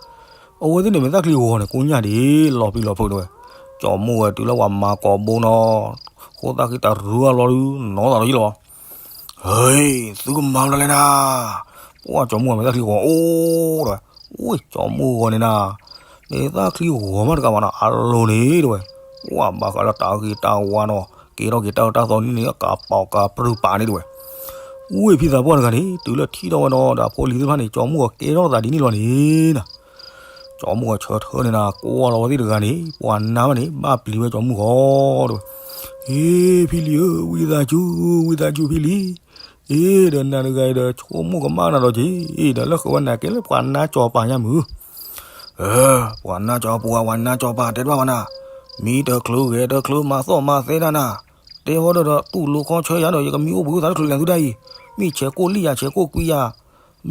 အဝဲသ့ၣ်န့ၣ်မ့ၢ်သၣ်ချံဂီၤန့ၣ် ကိညၢ်ဒံး လီၤပျံၤလီၤဖုးတဲဝဲ, ကၠီမုၢ်ဂီၤတုၤလၢပှၤမၤကိာ်ဘိနီၤ, ဃိသၣ်ဃံတရူအလီၤဒုး နီၤသးလီၤယံလီၤ ဟဲ, သုကမၤမနုၤလဲၣ်နၤ, ပှၢ်ကၠီမုၢ်ဂီၤမ့ၢ်သၣ်ချံဂီၤအိၣ်တဲဝဲ, အိၣ်ကၠီမုၢ်ဂီၤန့ၣ်နၤ, မ့ၢ်သၣ်ချံဂီၤမးတကးဘၣ်နီၤ အလိၤန့ၣ်တဲဝဲ, ပှၢ်ဘၣ်ဃးလၢတၢ်ဂ့ၤတၢ်ဝါနီၤ ကဲထီၣ်က့ၤတၢ်အၢတၢ်သီန့ၣ်န့ၣ် ကပာ်ကပျုၢ်ပာ်န့ၣ်တဲဝဲ, ဝ့ၢ်ဖံသးပှၢ်တဂၤန့ၣ် တုၤလၢထံၣ်ထီၣ်ဝဲဒီး ဒီးဖိလံၤသ့ၣ်တဖၣ်န့ၣ် ကၠီမုၢ်ဂီၤကဲထီၣ်သးဒ်န့ၣ်လီၤန့ၣ်နၤ ကၠီမုၢ်ဂီၤဆၢထၢၣ်န့ၣ်နၤ ကွၢ်လီၤဝဲသ့ၣ်တဂၤန့ၣ် ပှၤနါမးန့ၣ် ဘၣ်ပျံၤဝဲကၠီမုၢ်ဂီၤတဲဝဲ, ဟ့ ဖံလံၤဧၢ ဝံသးစူၤ ဝံသးစူၤဖံလံၤ, အ့ ဒီးနၤတဂၤအံၤဒီး ဆိကမိၣ်ကမၣ်နၤဒီးက့ၤ, အ့ ဒီးလၢဃုာ်ဝဲနၤကဲလၢပှၤနါကၠီၤပၤညါမုၢ်, အၢ ပှၤနါကၠီပှၤ ပှၤနါကၠီပၤတဲတဘၣ်ဝဲနၤ, မံတချုးဂဲၤတချုး မၤသီၣ်မၤသဲဒၣ်နၤ, တဲဝဲဒီး တူၢ်လိာ်ခီဆၢယၤဒီး ယကမံအိၣ်ဘှံးအိၣ်သါတချုးလဲၣ်သုတၢ်အံၤ, မ့ၢ်ဆဲးကိၣ်လံၣ်ယၤ ဆဲးကိၣ်ကွံယၤ,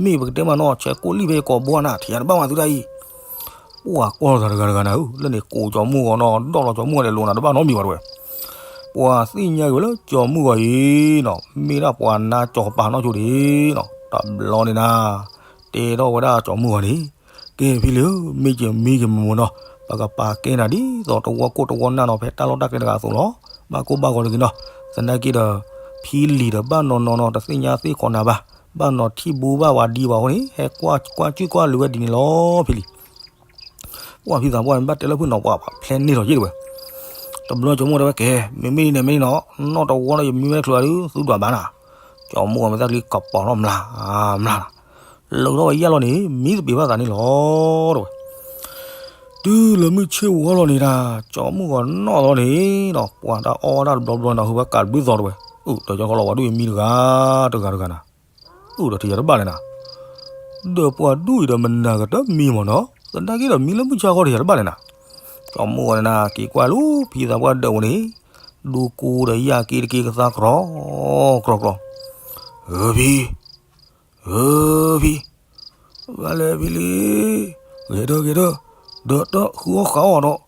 မ့ၢ်ပကတဲမးနီၤ ဆဲးကိၣ်လံၣ်ဖဲယကိာ်ဘီနၤ ထံၣ်ယၤတဘၣ်ဝဲသုတၢ်အံၤ. ပှၤကွၢ်လိာ်သးတဂၤတဂၤနၤဧၢ, လၢန့ၣ်ကိးကၠီမုၢ်ဂီၤနီၤ ဒီးလီၤကၠီမုၢ်ဂီၤန့ၣ် လိၤနၤတဘၣ်နီတမံၤဘၣ်တဝဲ. ပှၤသ့ၣ်ညါက့ၤဝဲလၢကၠီမုၢ်ဂီၤအံၤနီၤ မ့ၢ်ဒၣ်ပှၤနါကၠီပၤနီၢ်ဆိဒံးနီၤ, တဘျီန့ၣ်နၤ တဲထီၣ်ဝဲဒၣ်ကၠီမုၢ်ဂီၤန့ၣ်, ကဲဖံလံၤဧၢ, မ့ၢ်ကမံကမုာ်နီၤ ပကပာ်ကဲနၤဒ်သိးတဝီကိၣ်တဝီနၢ်နီၤ ဖဲတၢ်လီၢ်တၢ်ကျဲတဂၤအသိးလီၤ. ဘၣ်ကိၢ်ဘၣ်ဂီၤတဂ့ၤနီၤ, သနာ်က့ဒီး ဖံလံၤဒီးဘၣ်နီၢ်နီၢ်နီၤ တသ့ၣ်ညါသ့ၣ်ခီနၤဘၣ်, ဘၣ်နီၤထံၣ်ဘိဘၣ်ဝၤဒံဝၤအဃိန့ၣ် ဟဲကွၢ်ကွၢ်ကုၢ်ကွၢ်လုာ်ဝဲဒ်န့ၣ်လီၤဖံလံၤ. ပှၤဖံသးပှၢ်န့ၣ် ဘၣ်တဲလၢဖုၣ်နီၤ ပှၤဖျဲးန့ၢ်ထီၣ်က့ၤတဝဲ. တဘျီကၠီမုၢ်တဲဝဲ ကဲ မ့မ့ၢ်ဒ်န့ၣ်မ့ၢ်နီၤ နီၢ်တဝီဒီးယမံဝဲတချုးဒီး သုဒွးဘၣ်နၤ. ကၠီမုၢ်ဂီၤမ့ၢ်သၣ်ချံကပီၤထီၣ်မျါ မျါ, လၢာ်ထီၣ်ဝဲယၢ်လီၤန့ၣ် မံတပ့ၤဘၣ်သးန့ၣ်လီၤတဝဲ. တုၤလၢမုၢ်ဆ့ၣ်ဝီလီၤန့ၣ်ဒၣ် ကၠီမုၢ်ဂီၤနီၣ်လီၤန့ၣ်နီၤ ပှၤတၢ်အီၣ်ဝဲဒၣ်တဘျီဘျီနီၤ ဟုၣ်ဝဲကးတဘျုးသီတဝဲ. အိၣ် ဒီးကၠီခီလီၤ ပှၤဒူၣ်အံၤမံတဂၤတဂၤတဂၤနၤ, အိၣ်ဒီးထံၣ်ယၤတဘၣ်လဲၣ်နၤ. ဒီးပှၤဒူၣ်အံၤဒီးမနၤကတၢၢ်မံမ့ၢ်နီၤ သနာ်က့ဒီးမံလၢမုၢ်ဆါခီထံၣ်ယၤတဘၣ်လဲၣ်နၤ. ကၠီမုၢ်ဂီၤန့ၣ်နၤ က့ၤကွၢ်လၢ ဖံသးပှၢ်ဒၢးဝဲန့ၣ် ဒူကိဒီးယၢ်က့တက့ကသါကြီ ကြီကြီ. ဧၢဖံ ဧၢဖံ, ဘၣ်လဲၣ်ဖံလံၤ, ဂဲၤထၢၣ်ဂဲၤထၢၣ်, ဒီးတၢ်ဃုအီၣ်ဃးအီၣ်ဒီး,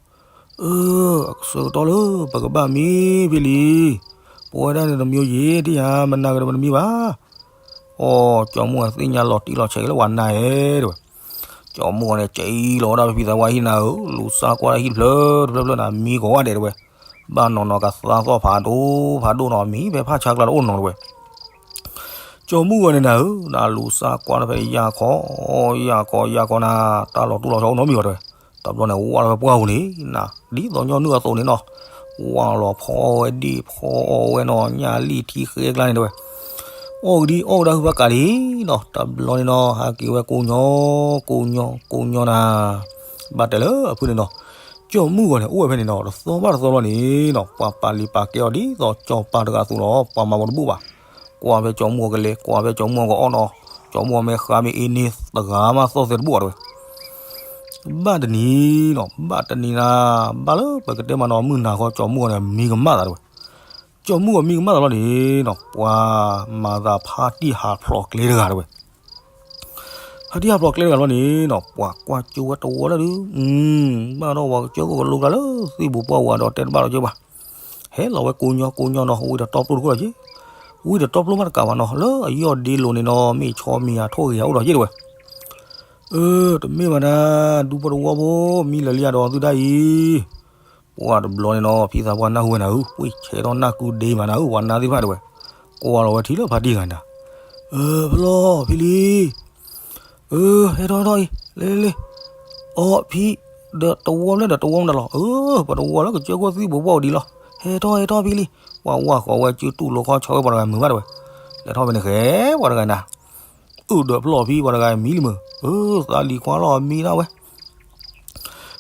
အၢ အဆၢကတီၢ်လၢပကဘၣ်မံဖံလံၤ, ပဝဲဒၣ်န့ၣ်တမံၤယံၤ ဒ်ယၤမနၤကဒီးပတမံဘၣ်. အိ ကၠီမုၢ်ဂီၤသ့ၣ်ညါလီၤတံၢ်လီၤဆဲးက့ၤလၢပှၤနါဧဲတဝဲ. ကၠီမုၢ်ဂီၤန့ၣ် ကၠံလီၤဝဲဒၣ်ဖံသးပှၢ်ဟံၣ်နၤဧၢ, လူၤစၢ်ကွၢ်တၢ်ဟံၣ်တဖျၢၣ်တဖျၢၣ်ဖျၢၣ်နၤ မံကိးဂၤဒဲးတဝဲ, ဘၣ်နီၢ်နီၢ်ကသါသီၣ်ဖးဒိၣ်ဖးဒိၣ်နီၤ မံဖဲဖးဆါကျါတအိၣ်နီတဝဲ. ကၠီမုၢ်ဂီၤန့ၣ်နၤဧၢ, နလူၤစၢ်ကွၢ်တၢ်ဖဲယၢ်ခီ, ယၢ်ခီယၢ်ခီနၤ, တၢ်လီၤတူၢ်လီၤဆီအိၣ်နီတမံၤဘၣ်တဝဲ. တဘျီန့ၣ် ဝၢ်လီၤဝဲပှၢ်ပူၤန့ၣ်နၤ, ဒ်သိးညီနုၢ်အသိးန့ၣ်နီၤ, ဝၢ်လီၤဖီအီၣ်ဝဲဒ့ၣ်ဖီအီၣ်ဝဲနီၤ ညၣ်လံၣ်ထံဃဲကျါန့ၣ်တဝဲ. အီၣ်ကဒံအီၣ်ကဒါဟုၣ်ဖးကးလံနီၤ, တဘျီန့ၣ်နီၤ ဟးက့ၤဝဲကိးညီ, ကိးညီကိးညီနၤ, ဘၣ်တဲလၢအဖုၣ်န့ၣ်နီၤ, ကၠီမုၢ်ဂီၤန့ၣ် အိၣ်ဝဲဖဲန့ၣ်နီၤ တသီဘၣ်တသီလီၤန့ၣ်နီၤ ပှၤပာ်လံၤပာ်ကဲအီၤဒ်သိးကၠီၤပၤတဂၤအသိးလီၤ. ပှၤမၤဝဲတဘူၣ်ဘၣ်. ကွၢ်ဖဲကၠီမုၢ်ဂီၤကလဲၤ ကွၢ်ဖဲကၠီမုၢ်ဂီၤကအီၣ်နီၤ, ကၠီမုၢ်ဂီၤမ့ၢ်ဃါမ့ၢ်အ့န့ၢ်တဂၤမးသီၣ်သဲတဘူၣ်ဘၣ်တဝဲ. ဘၣ်တနံၤနီၤ ဘၣ်တနံၤနၤ, ဘၣ်လၢပကတဲမးနီၤ မုၢ်နၤဃီကၠီမုၢ်ဂီၤန့ၣ် မံကမၣ်သးတဝဲ. ကၠီမုၢ်ဂီၤမံကမၣ်သးလီၤန့ၣ်နီၤ ပှၤမၤသးဖါတံၢ်ဟးဖျိးကျဲတဂၤတဝဲ. ဖါတံၢ်ဟးဖျိးကျဲတဂၤလီၤန့ၣ်နီၤ ပှၤကွၢ်ကၠိဝဲတဝီလၢဒုး, ဘၣ်ဒီးပှၤကစၢၢ်ခိၣ်ကလိကျါလၢသ့ၣ်ဘိးပှၢ်ဝၤဒီးတဲတဘၣ်လီၤကၠိဘၣ်. ဟဲလီၤဝဲကိးညီကိးညီနီၤ ဝံၤဒီးတီပျိတခိၣ်လီၤက့, ဝံၤဒီးတီပျိမးတကးဘၣ်နီၤ လၢအယီၢ်ဒ့လိၤန့ၣ်နီၤ မ့ၢ်ဆီမံၤအထိၣ်ဂ့ၤအအိၣ်ဒီးက့တဝဲ. အၢ တမ့ၢ်ဘၣ်နၤ, ဒူဖိတဝီဖိ မံလၢာ်လံယၤဒီးသုတၢ်အံၤ. ပှၤတဘျီန့ၣ်နီၤ ဖံသးပှၢ်နၢ်ဟူဝဲနၤဧၢ, ပှ့ၤဆဲးထီၣ်နၢ်ကုဒ့မးနၤဧၢ, ပှၤနါသ့ၣ်တဖၣ်တဝဲ. ကွၢ်လီၤဝဲထံလၢဖါတံၢ်ဂၤနၤ, အၢ ဖျီၣ်ဖံလံၤ, အၢ ဟဲထီၣ်ဟဲထီၣ်အံၤ လ့လ့လ့, အီ ဖံ, ဒီးတဝီမးဒီးတဝီမးနၤလီၤ, အၢ ပှၤတဝီလၢကစၢၢ်ခိၣ်သ့ၣ်ဘိးပှၢ်အိၣ်ဒံးလီၤ, ဟဲထီၣ်ဟဲထီၣ်ဖံလံၤ. ပှၤဝၢ်ဃီၤဝဲစုတူၢ်လိာ်ခီၣ်ဆီဝဲပှၤတဂၤမုာ်ဘၣ်တဝဲ, လဲၤထီၣ်ဖဲန့ၣ်ဃဲ ပှၤတဂၤနၤ အုၣ်ဒီးဖျီၣ်ဖံပှၤတဂၤမံလံမုၢ်, အၢ သးလံၤခွါလီၤမံဒၣ်ဝဲ.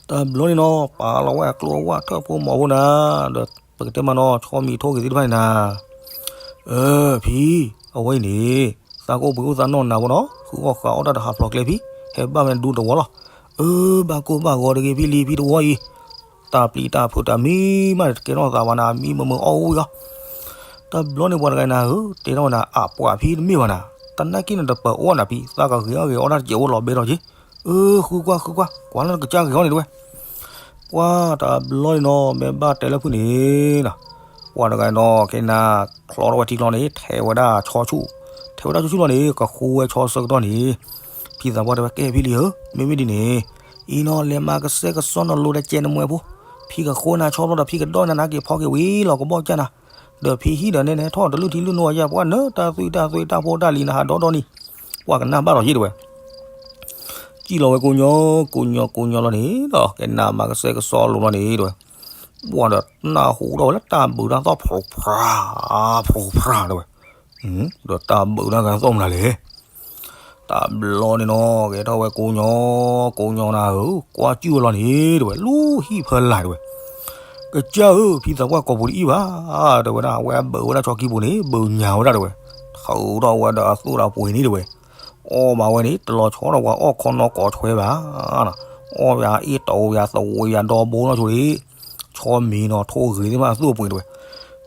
တဘျီန့ၣ်နီၤ ပာ်လီၤဝဲအကျိအဝၣ်ထၢၣ်ဖိမီၤဖိနၤ, ဒီးပကတဲမးနီၤ ဆီမံၤထိၣ်ဂ့ၤသ့ၣ်တဖၣ်န့ၣ်နၤ, အၢ ဖံ, အဝဲအံၤန့ၣ် သးကအိၣ်ပှ့ၤအိၣ်သးနီၢ်နၤဖိနီၤ, ဃုအီၣ်ဃုအီၣ်တၢ်တဟးဖျိးကျဲဖံ, ဟဲဘၣ်ဝဲဒူတဝီလီၤ. အၢ ဘၣ်ကိၢ်ဘၣ်ဂီၤတဂ့ၤဖံလံၤဖံတဝီအံၤ, တၢ်ပျံၤတၢ်ဖုးတၢ်မံမးန့ၣ် တကဲထီၣ်သးဘၣ်နၤ မံမုာ်မုာ်အီၣ်ဝံၤအီၤ. တဘျီန့ၣ်ပှၤတဂၤနၤဧၢ, တဲထီၣ်ဝဲနၤ အပှၤဖံတမ့ၢ်ဘၣ်နၤ, တနာ်က့န့ၣ်တပၢၤအိၣ်နၤဖံ, သးကဂ့ၤအီၣ်ဂ့ၤအီတၢ်တစဲးအိၣ်လီၤဘဲထီၣ်က့. အၢ ဃုကွၢ်ဃုကွၢ် ကွၢ်လၢနကစၢ်ဂ့ၤအီၣ်န့ၣ်တဝဲ. ပှၤတဘျီန့ၣ်နီၤ မ့ၢ်ဘၣ်တဲလၢဖုၣ်န့ၣ်နီၤ, ပှၤတဂၤနီၤ ကဲနၤ ချီထီၣ်ဝဲထံချီန့ၣ် ထဲးဝဲဒၣ်ဆီဆူၣ်, ထဲးဝဲဒၣ်ဆီဆူၣ်လီၤန့ၣ် ကဃိဝဲဆီဆၢကတီၢ်န့ၣ်, ဖံသးပှၢ်တဲဝဲ ကဲဖံလံၤဧၢ, မ့မ့ၢ်ဒ်န့ၣ် အံၤနီၤ လဲၤမၤကစဲကစီနလိၤဒီးကဲနမှဲဖိ, ဖံကဃိနၤဆီဘျီဒီး ဖံကဒီနၤနၤက့ၤဖီက့ၤဝံၤလီၤကဘီၣ်ကၢ်နၤ, ဒီးဖံဟံၣ်ဒီးနဲနဟဲထီၣ်တလုၢ်ထံလုၢ်နိအယၢ်ပှၢ်နၢတၢ်သွံၣ်တၢ်သွဲတၢ်ဖိတၢ်လံၤနဟးဒီဒီနံၤ, ပှၤကနၣ်ဘၣ်လီၤယ့ၣ်တဝဲ. စံၣ်လီၤဝဲကိးညီ, ကိးညီကိးညီလီၤန့ၣ်ဒီး ကဲနၤမၤကစဲကစီလိၤလီၤန့ၣ်တဝဲ. ပှၤဒီးနၢ်ဟူထီၣ်ဝဲလၢတၢ်ဘုးတၢ်သီၣ်ဖျိးဖျါ, ဖျိးဖျါတဝဲ. ဒီးတၢ်ဘုးတၢ်ဂၤသီၣ်မနုၤလဲၣ်. တဘျီန့ၣ်နီၤ ကဲထီၣ်ဝဲကိးညီ, ကိးညီနၤဧၢ, ကွၢ်စူၣ်ဝဲလီၤန့ၣ်တဝဲ, လူၤဟံၣ်ဖၢလၢ်တဝဲ. ကစၢ်ဧၢ, ဖံသးပှၢ်ကိာ်ပူၤတအံၣ်ဘၣ်, တဲဝဲဒၣ်, အဝဲအဘုးဝဲဒၣ်ဆီခံပူၤန့ၣ် ဘုးညါဝဲဒၣ်တဝဲ. ထုးထီၣ်ဝဲဒီးအသူၣ်ဒီးပှ့ၤန့ၣ်တဝဲ. အီၣ်ဘၣ်ဝဲန့ၣ် တလီၤဆီဒီးပှၤအီၣ်ခီနီကိးထွဲဘၣ်. အီၣ်ယၤအ့ၣ်တိယၤသဝ့ယၤဒီဘိနီၣ်ဆိဒံး, ဆီမံၤနီၣ်ထိၣ်ဂ့ၤသ့ၣ်မးအသူၣ်အပှ့ၤတဝဲ,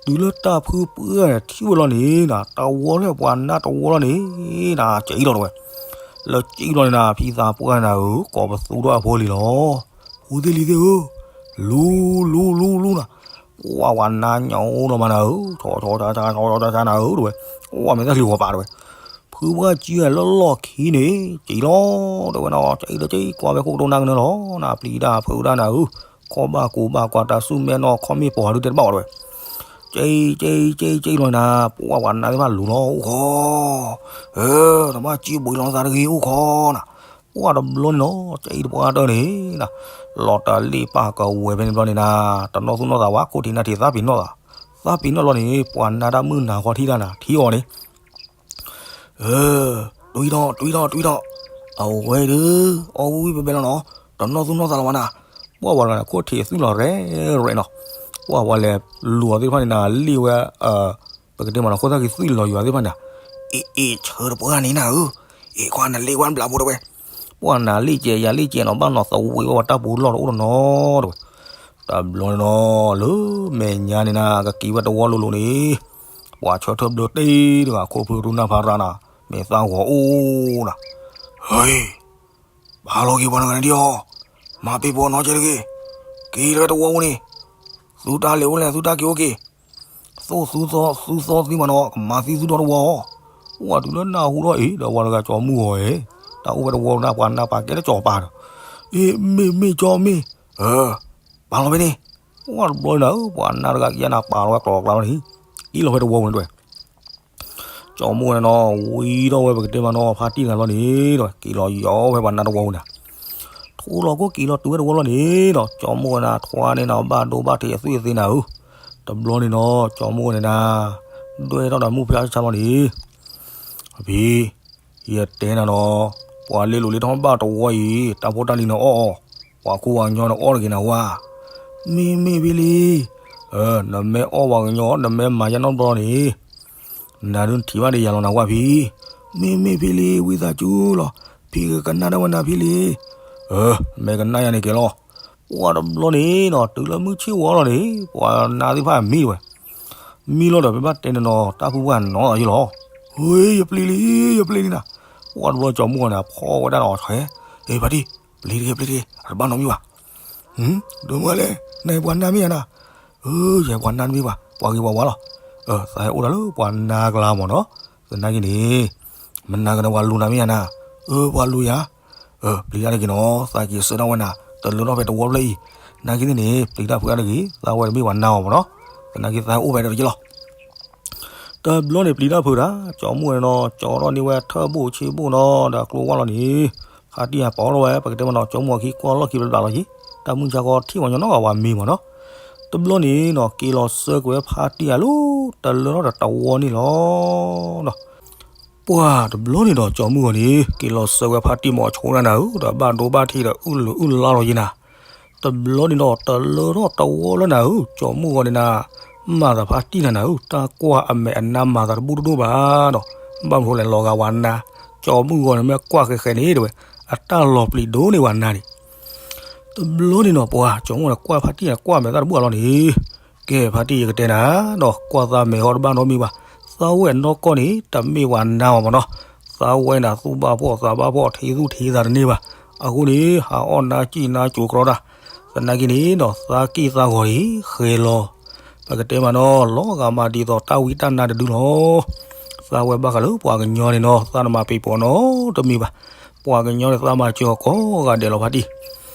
တုၤလၢတၢ်ဖုပှၢ်န့ၣ်ထံၣ်ဝဲလီၤန့ၣ်နီၣ် တဝီလၢပှၤနါတဝီလီၤန့ၣ်နီၣ် ကၠံလီၤတဝဲ, လၢကၠံလီၤန့ၣ်နီၣ် ဖံသးပှၢ်န့ၣ်ဧၢ ကိးပသူထီၣ်အဖိလံၤလီၤ, ဖိသ့ၣ်လံၤသ့ၣ်ဧၢ, လူလူလူလူနီၣ်, ပှၢ်ပှၤနါညါအိၣ်ဒီးမးနၤဧၢ, ဆီဆီဆီဆီဆီဆီနၤဧၢတဝဲ, အီၣ်မဲာ်သၣ်ချံဂီၤပာ်တဝဲ ဖုပှၢ်ကၠံဝဲလၢလီၢ်ခံန့ၣ် ကၠံလီၤတဝဲနီၣ်, ကၠံလီၤကၠံကွၢ်ဝဲခိၣ်ကတိၤနၢ်ကနၢလီၤနီၣ် ပျံၤတၢ်ဖုးတၢ်နၤဧၢ, ခီၣ်ဘၣ်ကူးဘၣ်ကွၢ်တၢ်ဆူၣ်မဲာ်နီၣ် ခီၣ်မ့ၢ်ပှၤဒုးတဲတဘၣ်ဝဲတဝဲ, ကၠံကၠံကၠံကၠံလီၤနၤ, ပှၢ်ပှၤနါသ့ၣ်တဖၣ်လူၤလီၤအိၣ်ဃီ, တဘၣ်ကၠံဘှံးလီၤသးတဂ့ၤအိၣ်ဃီနီၣ်, ပှၢ်တဘျီန့ၣ်နီၣ် ကၠံတပှၢ်တၢၢ်န့ၣ် လီၤတၢ်လ့ၣ်ပၢ်ကဝဲၤဖဲန့ၣ်ဘျီန့ၣ်နၤ, တနီၣ်သူၣ်နီၣ်သးဝဲ ခိၣ်ထံးနၢ်ထံးသးပ့ၤနီၣ်သး, သးပ့ၤနီၣ်ဘျီန့ၣ် ပှၤနါတၢ်မုၢ်နၤဃီထံၣ်တၢ်နၤ ထံၣ်အီၤန့ၣ် တွံၢ်ထီၣ် တွံၢ်ထီၣ် တွံၢ်ထီၣ်, အဝဲဒုး အီၣ်ဝံၣ်ဝံၣ်ဘဲဘဲလီၤနီၣ်, တနီၣ်သူၣ်နီၣ်သးလီၤဝဲနၤ, ပှၢ်ဝဲတဂၤန့ၣ် ခိၣ်ထံးသွံၣ်လီၤရဲၣ်ရဲၣ်နီၣ်, ပှၢ်ဝဲလဲၤလူၤအီၤသ့ၣ်တဖၣ်န့ၣ်နၤ လ့ၣ်ဝဲ ပကတဲမးနီၣ် ခိၣ်သၣ်ခံသွံၣ်လီၤယွၤသ့ၣ်တဖၣ်န့ၣ်, အ့ၣ် အ့ၣ် ဆၢတပှၢ်န့ၣ်နၤဧၢ, အ့ၣ် ကွၢ်နလ့ၣ်ဝဲဘျးဖိတဝဲ, ပှၢ်နၤလ့ၣ်ကဲယၤလ့ၣ်ကဲနီၣ် ဘၣ်နီၣ်သဝ့ဝဲပှၤတၢ်ပူၤလီၢ်တအိၣ်တနီၤတဝဲ, တဘျီန့ၣ်နီၣ် လၢမဲာ်ညါန့ၣ်နၤ ကက့ၤဝဲတဝီလိၤလိၤန့ၣ် ပှၤဆၢထၢၣ်ဘျၢတ့ၢ်တဂၤ ခိၣ်ဖုတူၢ်နၢ်ဖးရၤနၤ မ့ၢ်သၣ်ဂီၤအိၣ်နၤ, ဟ့ ပာ်လီၤက့ၤပှၤတဂၤန့ၣ်ဒံးအီၤ, မၤပ့ၤပိာ်နီၣ်ကဲတဂ့ၤ, က့ၤလၢတဝီပူၤန့ၣ်, သုတၢ်လဲၤအိၣ်လဲၣ် သုတၢ်က့ၤအိၣ်က့ၤ, သိၣ်သုသီသုသီသံမးနီၣ် ကမၤသံသုဒီတဝီအီၤ, ပှၢ်တုၤလၢနၢ်ဟူထီၣ်အံၤ ဒီးပှၤတဂၤကၠီမုၢ်ဂီၤအံၤ, တၢ်အိၣ်ဝဲတဝီပူၤန့ၣ် ပှၤနါပာ်ကဲလၢကၠီပၤဒီး, အ့ မ့ၢ်မ့ၢ်ကၠီမ့ၢ်, ပာ်လီၤဖဲန့ၣ်, ပှၢ်တဘျီန့ၣ်နၤဧၢ ပှၤနါတဂၤကယါနၤပာ်လီၤဝဲကျီကျါလီၤန့ၣ်, က့ၤလီၤဖဲတဝီပူၤန့ၣ်တဝဲ ကၠီမုၢ်ဂီၤန့ၣ်နီၣ် ဝံထီၣ်ဝဲပကတဲမးနီၣ် ဖါတံၢ်တဂၤလီၤန့ၣ်ဒီး က့ၤလီၤယီၤဖဲပှၤနါတဝီပူၤန့ၣ်, ထိလီၤခိၣ်က့ၤလီၤတုၤဝဲတဝီလီၤန့ၣ်ဒီး ကၠီမုၢ်ဂီၤန့ၣ် ထွါန့ၣ်နီၣ် ဘၣ်ဒိဘၣ်ထံးအသွံၣ်အသ့နၤဧၢ, တဘျီန့ၣ်နီၣ် ကၠီမုၢ်ဂီၤန့ၣ်နၤ ဒွဲၣ်ထီၣ်ဒီးမုၢ်ဖျါဆါလီၤန့ၣ်, အဖံ ယတဲနၤနီၣ်, ပှၤလ့လိာ်လ့ထီၣ်ဘၣ်တဝီအံၤ တၢ်ဖိတၢ်လံၤန့ၣ်အီၣ်အီၤ, ပှၤခိၣ်ပှၤကညီန့ၣ်အီၣ်တဂ့ၤနၤဝဲ, မ့မ့ၢ်ဖဲလံ, နမ့ၢ်အီၣ်ပှၤကညီ နမ့ၢ်မၤယါနီတဘျီန့ၣ် နၤဒုးနထံၣ်ဘၣ်ဒီးယၤလီၤနၤဝဲဖံ, မ့မ့ၢ်ဖဲလံ ဝံသးစူၤလီၤ, ဖံကကနၣ်ဒၣ်ဝဲနၤဖံလံ, မ့ၢ်ကနၣ်ယၤန့ၣ်ကဲလီၤ, ပှၢ်တဘျီန့ၣ်နီၣ် တုၤလၢမုၢ်ဆ့ၣ်ဝါလီၤန့ၣ် ပှၤနါသ့ၣ်တဖၣ်မံဝဲ, မံလီၤဒီး ပဘၣ်တဲနၤနီၣ် တၢ်ဖုပှၢ်နီၣ်ယလီၤ, ဟ့ ယပျံၤလံ ယပျံၤလံနၤ, ပှၢ်တဘျီကၠီမုၢ်ဂီၤန့ၣ် ဖီၣ်ဝဲဒၣ်နီၣ်ထွဲ, ဟ့ ဖါတံၢ် ပျံၤတဂ့ၤ ပျံၤတဂ့ၤ အတဘၣ်နီတမံၤဘၣ်, ဒိမုၣ်လဲၣ် နပှၤနါမ့ၢ်ယၤနၤ, ယပှၤနါတမ့ၢ်ဘၣ် ပှၤဂ့ၤပှၤဝါလီၤ, သးဟဲအိၣ်ဒၣ်လၢပှၤနါကျါမးနီၣ်, သနာ်က့န့ၣ်, မနၤကန့ၣ်ပှၤလူၤနၤမ့ၢ်ယၤနၤ, ပှၤလူၤယၤ, ပျံၤတၢ်တဂ့ၤနီၣ် သးက့ၤဆၢထၢၣ်ဝဲနၤ တလၢထီၣ်ဖဲတဝီဖျၢၣ်အံၤ, နာ်က့န့ၣ် ပျံၤတၢ်ဖုးတၢ်တဂ့ၤ သးဝဲတမ့ၢ်ပှၤနါအီၤမးနီၣ်, သနာ်က့သးဟဲအိၣ်ဖဲဒီးတက့ၢ်လီၤ တဘျီန့ၣ်ပျံၤတၢ်ဖုးတၢ် ကၠီမုၢ်ဂီၤန့ၣ်နီၣ် ကၠီထီၣ်န့ၢ်ဝဲထၢၣ်ဘိၣ်ဆ့ဘိၣ်နီၣ် ဒီးကျိဝါလီၤန့ၣ်, ဖါတံၢ်အပီၤထီၣ်ဝဲ ပကတဲမးနီၣ် ကၠီမုၢ်ဂီၤခံကွၢ်လီၢ်ခံဘျးဘျးလီၤက့ၤ, တၢ်မုၢ်ဆါဃီထံၣ်ဝဲညီနီၣ်ဂၤဝဲမ့ၢ်မးနီၣ်, တဘျီန့ၣ်နီၣ် က့ၤလီၤဆၢကွံာ်ဝဲဖါတံၢ်အလီၢ် တလၢထီၣ်ဒီးတဝီန့ၣ်လီၤ ပှၢ်တဘျီန့ၣ်ဒီး ကၠီမုၢ်ဂီၤန့ၣ် က့ၤလီၤဆၢဝဲဖါတံၢ်မီၤဆိဒၣ်နၤဧၢ ဒီးဘၣ်ဒိဘၣ်ထံးဒီးအုၣ်လုာ်အုၣ်လါလီၤယံၤနၤ, တဘျီန့ၣ်ဒီး တလၢထီၣ်တဝီလၢနၤဧၢ ကၠီမုၢ်ဂီၤန့ၣ်နၤ, မၤသးဖါတံၢ်နၤနၤဧၢ တၢ်ကွၢ်အမဲာ်အနါမၤသးတဘူၣ်တဒိၣ်ဘၣ်ဒီး, ဘၣ်မနုၤလဲၣ်လီၤဂာ်ဝဲနၤ, ကၠီမုၢ်ဂီၤန့ၣ်မ့ၢ်ကွၢ်ဃဲဃဲန့ၣ်တဝဲ, အတၢ်လီၤပျံၤဒိၣ်န့ၢ်ဝဲနၤန့ၣ် တဘျီန့ၣ်နီၤ ပှၤကၠီမုၢ်ဂီၤန့ၣ် ကွၢ်ဖါတံၢ်န့ၣ် ကွၢ်မဲာ်သၣ်တဘူၣ်အလီၢ်န့ၣ်, ကဲဖါတံၢ်ယကတဲနၤ, ဒီးကွၢ်သးမဲာ်ဟီတဘၣ်နီတမံၤဘၣ်, သးဝဲနီၢ်ကီၢ်န့ၣ် တမ့ၢ်ပှၤနါအီၤမးနီၤ, သးဝဲန့ၣ် သူၣ်ဘၣ်ဖှီၣ်သးဘၣ်ဖှီၣ် ထံသူၣ်ထံသးတန့ၢ်ဘၣ်, အဃိန့ၣ် ဟးအီၣ်နါစံၣ်နါစိၤကြီတၢ်, သနာ်က့န့ၣ်ဒီး သးက့ၢ်သးဂီၤအံၤ ဃဲၤလီၤ, ပကတဲမးနီၤ လီၤဂာ်မးဒ်သိးတၢ်ဝံတၢ်နါတဒုလီၤ. သးဝဲဘၣ်ဃးလၢပှၤကညီန့ၣ်နီၤ သးနမၤပ့ၤပိာ်နီတမံၤဘၣ်, ပှၤကညီန့ၣ်သးမၤစၢၤအီၤကိးဂၤဒဲးလီၤဖါတံၢ်.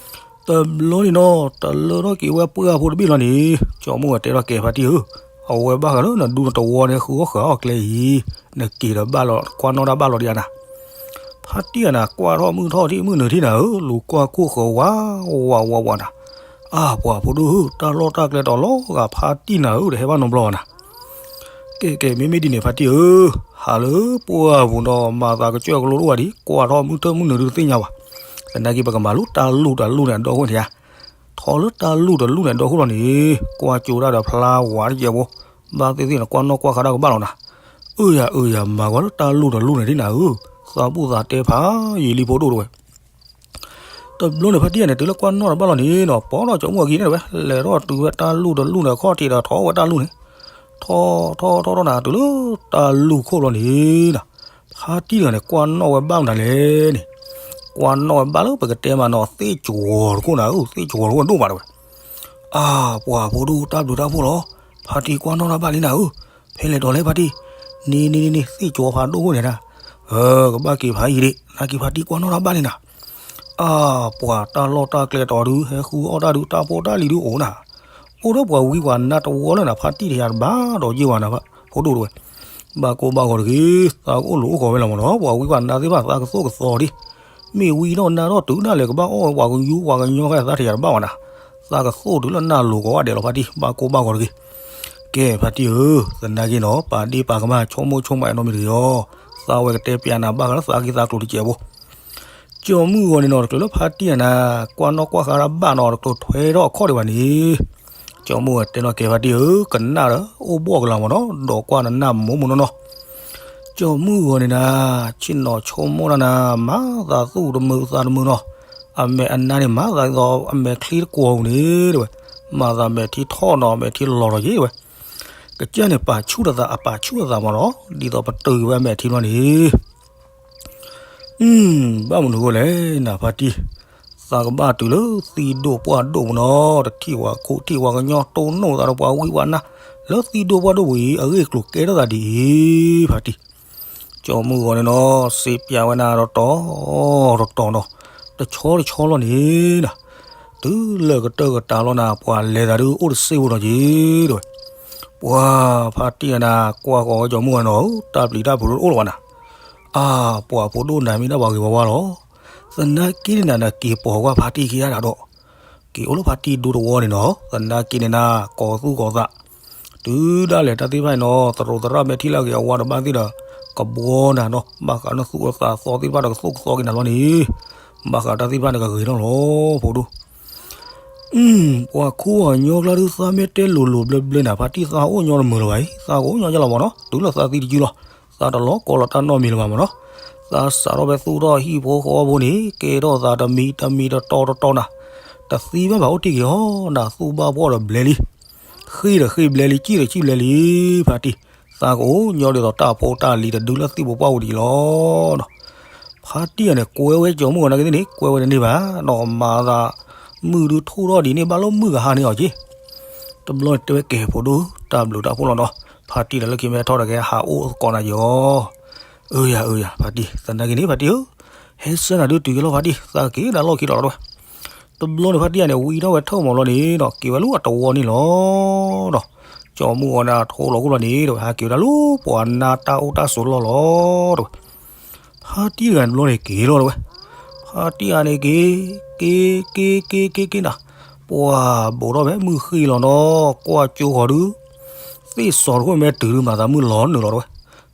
တဘျီန့ၣ်နီၤ တလၢထီၣ်က့ၤဝဲပှၢ်ဖိတဘ့ၣ်လီၤန့ၣ်, ကၠီမုၢ်ဂီၤတဲထီၣ်ကဲဖါတံၢ်ဧၢ, အဝဲဘၣ်ဃးလၢနဒူနတဝီန့ၣ် ဃုအီၣ်ဃုအီၣ်ကျဲအံၤ, နက့ၤဒီးဘၣ်လီၤ ကွၢ်နီၣ်တၢ်ဘၣ်လီၤဒံးဧါနၤ. ဖါတံၢ်ဧါနၤ ကွၢ်ထီၣ်မုၢ်ထီၣ်ထံၣ်မုၢ်နုာ်ထံၣ်နၤဧၢ, လူၤကွၢ်ခိၣ်ဃၢၤဝးဝးဝးဝးနၤ. အါ ပှၤဖိဒိၣ်ဧၢ, တၢ်လီၢ်တၢ်ကျဲတီၤလီၤဂာ်ဖါတံၢ်နၤဧၢ, တဟဲဘၣ်နီတဘျီဘၣ်နၤ. ကဲကဲ မ့မ့ၢ်ဒ်န့ၣ်ဖါတံၢ်ဧၢ, ဟးလၢပှၢ်ပူၤဒီး မၤသးကစၢၢ်ကလိဒိၣ်ဝဲဒံး, ကွၢ်ထီၣ်မုၢ်ထီၣ်မုၢ်နုာ်ဒုးတသ့ၣ်ညါဘၣ်. သနာ်က့ပကမၤလိတၢ်လူၢ်တၢ်လူၢ်န့ၣ် အဒီခိၣ်န့ၣ်ဧါ. ထီၣ်လၢတၢ်လူၢ်တၢ်လူၢ်န့ၣ် အဒီခိၣ်လီၤန့ၣ်, ကွၢ်ကၠိတၢ်ဒီးဖျါဝးတကဲးဖိ, ဘၣ်သ့ၣ်သ့ၣ်န့ၣ် ကွၢ်နီၣ်ကွၢ်ဃါတၢ်ကဘၣ်လီၤနၤ. အၢယၤအၢယၤ မၤကွၢ်လၢတၢ်လူၢ်တၢ်လူၢ်န့ၣ်ဒ်နၤဧၢ, သးဘူၣ်သးတဲဖးယံာ်လံဖိဒိၣ်တဝဲ. တ တဘျီန့ၣ် ဖါတံၢ်ယၤန့ၣ် တုၤလၢကွၢ်နီၣ်တဘၣ်လီၤန့ၣ်နီၤ ပိာ်ထီၣ်ကၠီၤမုၢ်အခံန့ၣ်ဝဲ လဲၤထီၣ်တုၤဝဲတၢ်လူၢ်တလူၢ်န့ၣ် ခီၣ်ထံးဒီးထီၣ်ဝဲတၢ်လူၢ်န့ၣ် ထီၣ်ထီၣ်ထီၣ်ထီၣ်နၤ တုၤလၢတၢ်လူၢ်ခိၣ်ဘျီန့ၣ်နီၤ ဖါတံၢ်တဂၤန့ၣ် ကွၢ်နီၣ်ဝဲဘၣ်မနုၤလဲၣ်န့ၣ် ကွၢ်နီၣ်ဝဲဘၣ်လၢပကတဲမးနီၤ သ့ၣ်ကၠီၤတခိၣ်နၤဧၢ သ့ၣ်ကၠီၤတခိၣ်ဒိၣ်မးတဝဲ အါ ပှၤဖိဒိၣ်တၢ်ဘျုးတၢ်ဖှိၣ်လီၤ ဖါတံၢ်ကွၢ်နီၣ်တၢ်ဘၣ်လံနၤဧၢ ဖဲလဲၣ်ဒိးလဲၣ်ဖါတံၢ် န့ၣ်န့ၣ်န့ၣ်န့ၣ် သ့ၣ်ကၠီၤဖးဒိၣ်ခိၣ်န့ၣ်နၤ ကဘၣ်က့ၤဖးယံၤဒံး နာ်က့ၤဖါတံၢ်ကွၢ်နီၣ်တၢ်ဘၣ်လံနၤ အါ ပှၤတၢ်လီၢ်တၢ်ကျဲတီၤဒု ဟဲဃုအီၣ်တၢ်ဒု တၢ်ဖိတၢ်လံၤဒုအိၣ်နၤ အိၣ်ဒီးပှၤဝံပှၤနါတဝီလၢနၤ ဖါတံၢ်တယၤတဘၣ်ဒီးယ့ၢ်ဝဲနၤ ဖိဒိၣ်တဝဲ ဘၣ်ကိၢ်ဘၣ်ဂီၤတဂ့ၤ သးကအိၣ်လိၤအိၣ်ဂီၤဝဲလီၤမးနီၤ ပှၤဝံပှၤနါသ့ၣ်တဖၣ်သးကသိၣ်ကသီဒံး မ့ၢ်ဝံနီၣ်နါထီၣ်တုၤဒၣ်လဲာ်ကဘၣ်အီၣ်ဝဲပှၤကယူပှၤကညီဃဲသးထံၣ်ယၤတဘၣ်ဝဲနၤ သးကသိၣ်တုၤလၢနၢ်လိၤကိးဂၤဒဲးလီၤဖါတံၢ် ဘၣ်ကိၢ်ဘၣ်ဂီၤတဂ့ၤ ကဲဖါတံၢ်ဧၢ သနာ်က့နီၤ ပာ်ဒ့ၣ်ပာ်ကမၣ်ဆိကမိၣ်ဆိကမးနီတမံၤတဂ့ၤအီၤ သးဝဲကတဲပျးနၤဘၣ်ဃးလၢသးက့ၤသးကျိၤတစဲးဖိ ကၠီၤမုၢ်ဂီၤန့ၣ်နီၤ တချုးလၢဖါတံၢ်အနၤ ကွၢ်နီၣ်ကွၢ်ဃါတၢ်ဘၣ်နီၤ တကျိၤထွဲထီၣ်အခီၣ်ဒံးဘၣ်န့ၣ် ကၠီၤမုၢ်ဂီၤတဲနီၤကဲဖါတံၢ်ဧၢ ကနၣ်ဒီးအိၣ်ဘှီၣ်ကလာ်မးနီၤ ဒီးကွၢ်နနၢ်မိၢ်မိၢ်နီၢ်နီၢ် ကၠီၤမုၢ်ဂီၤန့ၣ်နၤ ဆ့ၣ်နီၤဆိကမိၣ်တၢ်နၤ မၤသးသူၣ်တမုာ်သးတမုာ်နီၤ အမဲာ်အနါန့ၣ် မၤသးဒ်သိးအမဲာ်ချံတကွီၤပူၤန့ၣ် တဲဝဲ မၤသးမဲာ်ထံထီၣ်နီၤ အမဲာ်ထံလီၤလီၤက့ၤတဲဝဲ ကစၢ်န့ၣ်ပာ်ဆူၣ်တသး အပာ်ဆူၣ်တသးမးနီၤ ဒ်သိးပတုာ်က့ၤဝဲအမဲာ်ထံဘျီန့ၣ် ဘၣ်မနုၤအဃိလဲၣ် နဖါတံၢ် သးကဘၣ်တုၤလၢသံဒိၣ်ပှၢ်ဒိၣ်ပူၤနီၤ တထံၣ်ဝဲခိၣ်ထံၣ်ဝဲကညီတိၢ်နီၣ်သးဒီးပှၤဝံပှၤနါ လၢသံဒိၣ်ပှၢ်ဒိၣ်ပူၤအံၤ အဂ့ၢ်ကျိၤကဲထီၣ်သးဒ်အံၤ ဖါတံၢ် ကၠီၤမုၢ်ဂီၤန့ၣ်နီၤ စံးပျးဝဲနၤတီတီတီတီနီၤ တဆီတဆီလီၤန့ၣ်နၤ တုၤလၢကတၢၢ်ကတၢၢ်လီၤနၤ ပှၤလဲၤသးဒုးအိၣ်တစ့ဖိဒီးက့ၤ တဲဝဲ ပှၤဖါတံၢ်အနၤ ကွၢ်ဃီၤဝဲကၠီၤမုၢ်ဂီၤနီၤ တၢ်ပျံၤတၢ်ဖုးတအိၣ်လၢၤဘၣ်နၤ အါ ပှၤဖိဒိၣ်နၤမ့ၢ်ဒၣ်ပှၤဂ့ၤဝါဝါလီၤ သနာ်က့န့ၣ်နၤ နက့ၤပိာ်ကွၢ်ဖါတံၢ်ခံဂၤဒီး က့ၤအိၣ်လၢဖါတံၢ်ဒူတဝီန့ၣ်နီၤ သနာ်က့န့ၣ်နၤ ကိးသူၣ်ကိးသး တုၤဒၣ်လဲာ်တၢ်သ့ၣ်တဖၣ်အံၤနီၤ သရိာ်သရၣ်မဲာ်ထံလၢအဂ့ၤအဝါတဘၣ်သ့ၣ်ဒီး ကဘှီနၤနီၤ ဘၣ်ဃးနသူၣ်အသးသီသ့ၣ်တဖၣ်ဒီးကသိၣ်ကသီက့ၤနၤလီၤန့ၣ် ဘၣ်ဃးတၢ်သ့ၣ်တဖၣ်န့ၣ်ကဂ့ၤထီၣ်လီၤ ဖိဒိၣ် ပှၤခိၣ်အညီကျါဒုးသးမ့ၢ်တဲလိၤလိၤဘျၢဘျၢနၤ ဖါတံၢ်သးအိၣ်ညီတမုာ်လၢၤဘၣ်အံၤ သးကအိၣ်ညီယလီၤမးနီၤ တုၤလၢသးသံတစုလီၤ သးတလီၤကီလီၤတၢ်နီတမံၤလၢၤဘၣ်မးနီၤ သးစးထီၣ်ဖဲသူၣ်ထီၣ်ဟံၣ်ဖိဃီဖိန့ၣ် ကဲထီၣ်သးတမံၤတမံၤတတီၤတတီၤနၤ တသံဘၣ်ဘၣ်အိၣ်တ့ၢ်က့ၤအီၤနၤ သူၣ်ဘၣ်ဖှီၣ်ဒီးဘျဲလံ ဃ့ၢ်ဒီးဃ့ၢ်ဘျဲလံ ကံၣ်ဒီးကံၣ်ဘျဲလံ ဖါတံၢ် သးကအိၣ်ညီဒ်သိးတၢ်ဖိတၢ်လံၤတဒုလၢသံၣ်ဖိပှၢ်ပူၤဒ်အံၤလီၤ ဖါတံၢ်အံၤန့ၣ် ကွဲဝဲကၠီၤမုၢ်ဂီၤနာ်က့သ့ၣ်န့ၣ် ကွဲဝဲတန့ၢ်ဘၣ်နီၤ မၤသး မုၢ်ဒုးထူၣ်ထီၣ်ဒ်န့ၣ် ဘၣ်လၢမုၢ်ကဟါန့ၢ်အီၤက့ၤ တဘျီန့ၣ်တဲဝဲကဲ ဖိဒိၣ် တၢ်ဘျုးတၢ်ဖှိၣ်လီၤနီၤ ဖါတံၢ်ဒီးလၢခံမ့ၢ်ထီၣ်ဒီးကဟးအိၣ်သကိးနၤက့ၤအီၤ အၢယၤ အၢယၤ ဖါတံၢ် သနာ်က့န့ၣ် ဖါတံၢ်ဧၢ ဟဲဆှၢနၤဒုးတုၤက့ၤလီၤ ဖါတံၢ် သးက့ၤဒၣ်လီၢ်ခံလီၤတဲဝဲ တဘျီန့ၣ် ဖါတံၢ်အံၤန့ၣ် ဝံထီၣ်ဝဲထၢၣ်မီၤလီၤန့ၣ်ဒီး က့ၤဝဲလၢအတဝီန့ၣ်လီၤဒီး ကၠီၤမုၢ်ဂီၤန့ၣ် ထိလီၤခိၣ်လီၤန့ၣ်ဒီး ဟးက့ၤဝဲဒၣ်လၢပှၤနါတၢ်အိၣ်တၢ်ဆိးလီၢ်လီၤတဲဝဲ ဖါတံၢ်တဂၤန့ၣ်တဘျီန့ၣ်က့ၤလီၤတဲဝဲ ဖါတံၢ်အံၤန့ၣ်က့ၤ က့ၤ က့ၤ က့ၤ က့ၤ က့ၤနၤ ပှၤဘိးထီၣ်ဖဲမုၢ်ဃ့ၢ်လီၤနီၤ ကွၢ်ကၠိဃီၤဒုး သ့ၣ်စီၤတခိၣ်မ့ၢ်တုၤဒုး မၤသးမုၢ်လီၤနုာ်လီၤတဲဝဲ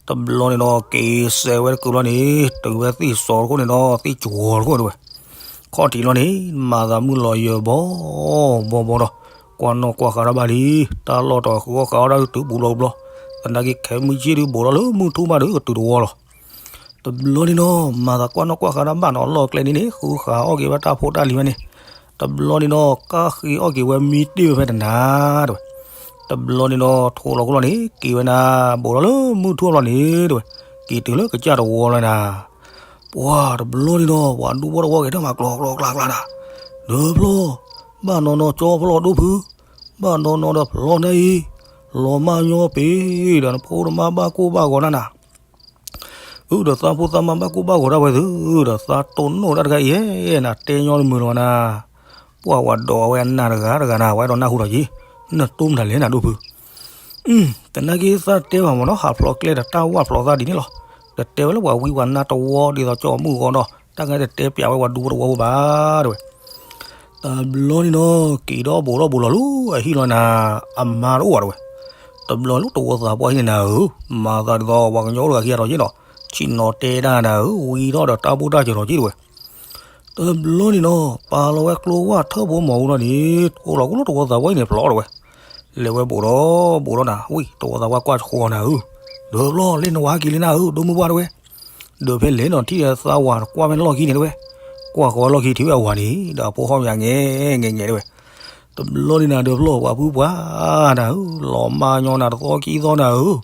တဘျီန့ၣ်ဒီး က့ၤစဲးဝဲတကုာ်လီၤန့ၣ် တုၤဝဲသ့ၣ်စီၤတခိၣ်န့ၣ်ဒီး သ့ၣ်ကၠီၤတခိၣ်တဲဝဲ ခီၣ်ထံးလီၤန့ၣ် မၤသးမုၢ်လီၤယၢၤဘီ ဘီဘီဒီး ကွၢ်နီၣ်ကွၢ်ဃးတၢ်ဘၣ်လံ တၢ်လီၢ်တဃုအီၣ်ဃးအီၣ်ဒၣ်တုၤပူၤလီၤပူၤလီၤ သနာ်က့ခဲမုၢ်ဆ့ၣ်ဒုး ဘိးထီၣ်လၢမုၢ်ထူၣ်မးဒုးကတုၤတဝီလီၤ တဘျီန့ၣ်နီၤ မၤသးကွၢ်နီၣ်ကွၢ်ဃးတၢ်ဘၣ်နီၤ လီၢ်ကျဲန့ၣ်န့ၣ် ဃုဃးအီၣ်က့ၤဝဲတၢ်ဖိတၢ်လံၤဝဲန့ၣ် တဘျီန့ၣ်နီၤ ကၢ်ဃ့အီၣ်က့ၤဝဲမံတ့ၢ်ဝဲဖဲတနၤတဲဝဲ တဘျီန့ၣ်နီၤ ထိလီၤခိၣ်လီၤန့ၣ် က့ၤဝဲနၤ ဘိးထီၣ်လၢမုၢ်ထူၣ်လီၤန့ၣ်တဲဝဲ က့ၤတုၤလၢကစၢ်တဝီလီၤနၤ ပှၤတဘျီန့ၣ်နီၤ ပှၤဒူဖိတဝီက့ၤထီၣ်မၤကျီၤကျီၤကျါကျါနၤ ဒီးဖျီ ဘၣ်နီၢ်နီၢ်ကၠီဖျီဒိၣ်ဖု ဘၣ်နီၢ်နီၢ်ဒီးဖျီနၤအံၤ လီၤမၢ်ညီပ့ၤဒီးနဖိနမါဘၣ်ကိၢ်ဘၣ်ဂီၤနၤနၤ အုဒီးသးဖိသးမါဘၣ်ကိၢ်ဘၣ်ဂီၤဒၣ်ဝဲသု ဒီးသးတိၢ်နီၣ်ဒၣ်တဂၤအံၤ နတဲညီတမုာ်လၢၤဘၣ်နၤ ပှၤဝဲဒီးအဝဲအနၢ်တဂၤတဂၤနၤ ဝဲအဲၣ်ဒိးနၢ်ဟူဒီးက့ၤ နတိၢ်မတၤလဲၣ်နၤဒိၣ်ဖု သနာ်က့သးတဲဘၣ်မ့ၢ်နီၤ ဟးဖျိးကျဲဒီးတၢ်ဝၣ်ဖျိးသးဒ်န့ၣ်လီၤ. ဒီးတဲဝဲလၢပှၤဝံပှၤနါတဝီဒ်သိးကၠီၤမုၢ်ဂီၤဒီး တၢ်ကတဲပျးဝဲပှၤဒူဖိတဝီဖိဘၣ်တဲဝဲ. တဘျီန့ၣ်နီၤ က့ၤဒီးဘိးဒီးဘိးလီၤလၢအဟံၣ်လီၤနၤ အမါတအိၣ်ဘၣ်တဲဝဲ. တဘျီလၢတဝီသးပှၢ်ဟံၣ်န့ၣ်နၤဧၢ, မၤသးဒ်သိးပှၤကညီအိၣ်တဂၤခံဂၤဒီးက့ၤနီၤ, ဆ့ၣ်နီၤတဲတၢ်နၤဧၢ, ဝံထီၣ်ဒီးတၢ်ဘိၣ်တၢ်စၢၤထီၣ်က့ၤတဲဝဲ. တဘျီန့ၣ်နီၤ ပာ်လီၤဝဲကျိဝၣ်ထၢၣ်ဖိမီၤအူလီၤန့ၣ် ထိလီၤကအိၣ်လၢတဝီသးပှၢ်ဟံၣ်န့ၣ်ဖျိးတဲဝဲ. လဲၤဝဲဘိးဒီးဘိးဒီးနၤ ဝံၣ်တဝီသးပှၢ်ကွၢ်ဃီနၤဧၢ, ဒီးဘျီလၢနဝၤက့ၤလံနၤဧၢ ဒိၣ်မုၢ်ပှၢ်တဲဝဲ. ဒီးဖဲလဲၣ်နီၤထံၣ်ဒီးသးဝၤကွၢ်ဖဲန့ၣ်လီၢ်ခံန့ၣ်တဲဝဲ. ကွၢ်ဃီၤဝဲလီၢ်ခံထံၣ်ဝဲအဝၤန့ၣ် ဒီးအဖိဟီၣ်မၠးငဲၤငဲၤငဲၤတဲဝဲ, တဘျီန့ၣ်နၤဒီးဖျီၣ်ပှၤဖုပှၢ်နၤဧၢ, လီၤမၢ်ညီနၤတသီခံသီနၤဧၢ,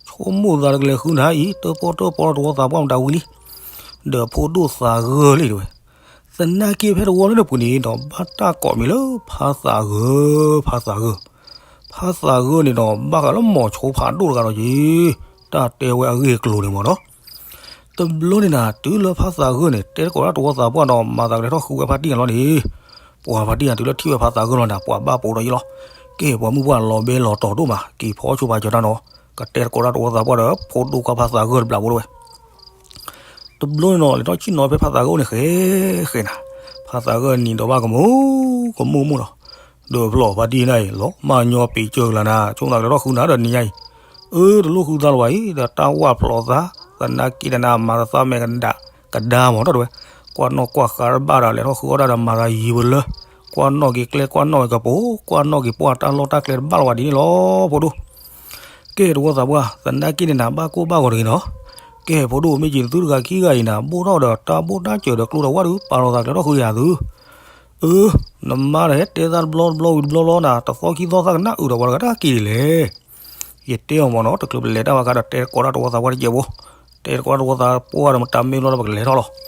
ဆိကမိၣ်သးတကလဲၤဃုနၤအံၤ တၢၣ်ပီၣ်တၢၣ်ပီတဝီသးပှၢ်မတၤဝံၤလံ, ဒီးဖိဒိၣ်သးဂၢၢ်လံတဲဝဲ, သနာ်က့ဖဲတဝီလၢနပူၤန့ၣ်ဒီး ဘၣ်တၢ်ကိးမံၤလၢ ဖါသးဂၢၢ် ဖါသးဂၢၢ်, ဖါသးဂၢၢ်န့ၣ်ဒီး ဘၣ်ဃးလၢမိၤဆိဖးဒိၣ်တဂၤဒီးက့ၤ, တၢ်တဲဝဲအဂ့ၢ်အကျိၤန့ၣ်မ့ၢ်နီၤ. တဘျီန့ၣ်နၤ တုၤလၢဖါသးဂၢၢ်န့ၣ် တဲသကိးတၢ်တဝီသးပှၢ်ဒီး မၤသးကလဲၤထီၣ်ဃုဝဲဖါတံၢ်န့ၣ်လီၤန့ၣ်, ပှၤဖါတံၢ်န့ၣ် တုၤလၢထံၣ်ဝဲဖါသးဂၢၢ်လီၤနၤ ပှၤဘၣ်ပိာ်ဒီးယ့လီၤ, ကဲပှၤမုၢ်ပှၢ်လီၤဘဲလီၤတီၤဒိၣ်မး က့ၤဖီဆိပာ်စၢၤတၢ်နီၤ, ကတဲသကိးတၢ်တဝီသးပှၢ်ဒီး ဖိဒိၣ်ခွါဖါသးဂၢၢ်တဘျီဖိတဲဝဲ တဘျီန့ၣ်နီၤ လဲၤထီၣ်ဆ့ၣ်နီၤဖဲဖါသးဂၢၢ်န့ၣ်ဃဲဃဲနၤ, ဖါသးဂၢၢ်နံၤဒီးဘၣ်ကမူကမူကမူနီၤ, ဒီးဖျီၣ်ဖါတံၢ်နၤအံၤ လီၤမၢ်ညီပ့ၤစၢၤကလၤနၤ ဆိကမိၣ်သးကလဲၤထီၣ်ဃုနၤဒီးနံၤညါအံၤ, အၢ တလိၣ်ဃုသးလၢၤဘၣ်အံၤ ဒီးတၢ်ဝၢ်ဖျိးသး, သနာ်က့ဒီးနၤ မၤသးမ့ၢ်ကဒါ, ကဒါမ့ၢ်နီၤတဲဝဲ, ကွၢ်နီၣ်ကွၢ်ဃာ်တဘၣ်ဒီး လဲၤထီၣ်ဃုအီၣ်တၢ်ဒီးမၤသးယံၤပလၢ, ကွၢ်နီၣ်က့ၤကျဲကွၢ်နီၣ်က့ၤကပူၤ, ကွၢ်နီၣ်က့ၤပှၢ်တၢ်လီၢ်တၢ်ကျဲတဘၣ်လၢၤဘၣ်ဒ်န့ၣ်လီၤ ဖိဒိၣ် ကဲတဝီသးပှၢ် သနာ်က့န့ၣ်နၤ ဘၣ်ကိၢ်ဘၣ်ဂီၤတဂ့ၤနီၤ, ကဲဖိဒိၣ်မ့ၢ်က့ၤသုတဂၤခံဂၤအံၤနၤ ဘိၣ်ထီၣ်ဒီးတၢ်ဘိၣ်တၢ်စၢၤဒီးကျိဒီးဝၣ်ဒုး ပာ်လီၤသးကလဲၤထီၣ်ဃုယၤသု, အၢ နမါဒီးဟဲတဲသးတဘျီတဘျီဝံၤတဘျီဘျီနၤ တသီခံသီသးကနၣ်အုးဒီးပှၤတဂၤတၢ်က့ၤဒ်လဲၣ်, ယတဲအီၤမ့ၢ်နီၤ တချုးပလဲၤတၢ်ဘၣ်ခါဒီး တဲသကိးတၢ်တဝီသးပှၢ်တကဲးဖိ, တဲသကိးတၢ်တဝီသးပှၢ်ဒီးမတၤမ့ၢ်ဘျီဒီးပကလဲၤထီၣ်လီၤ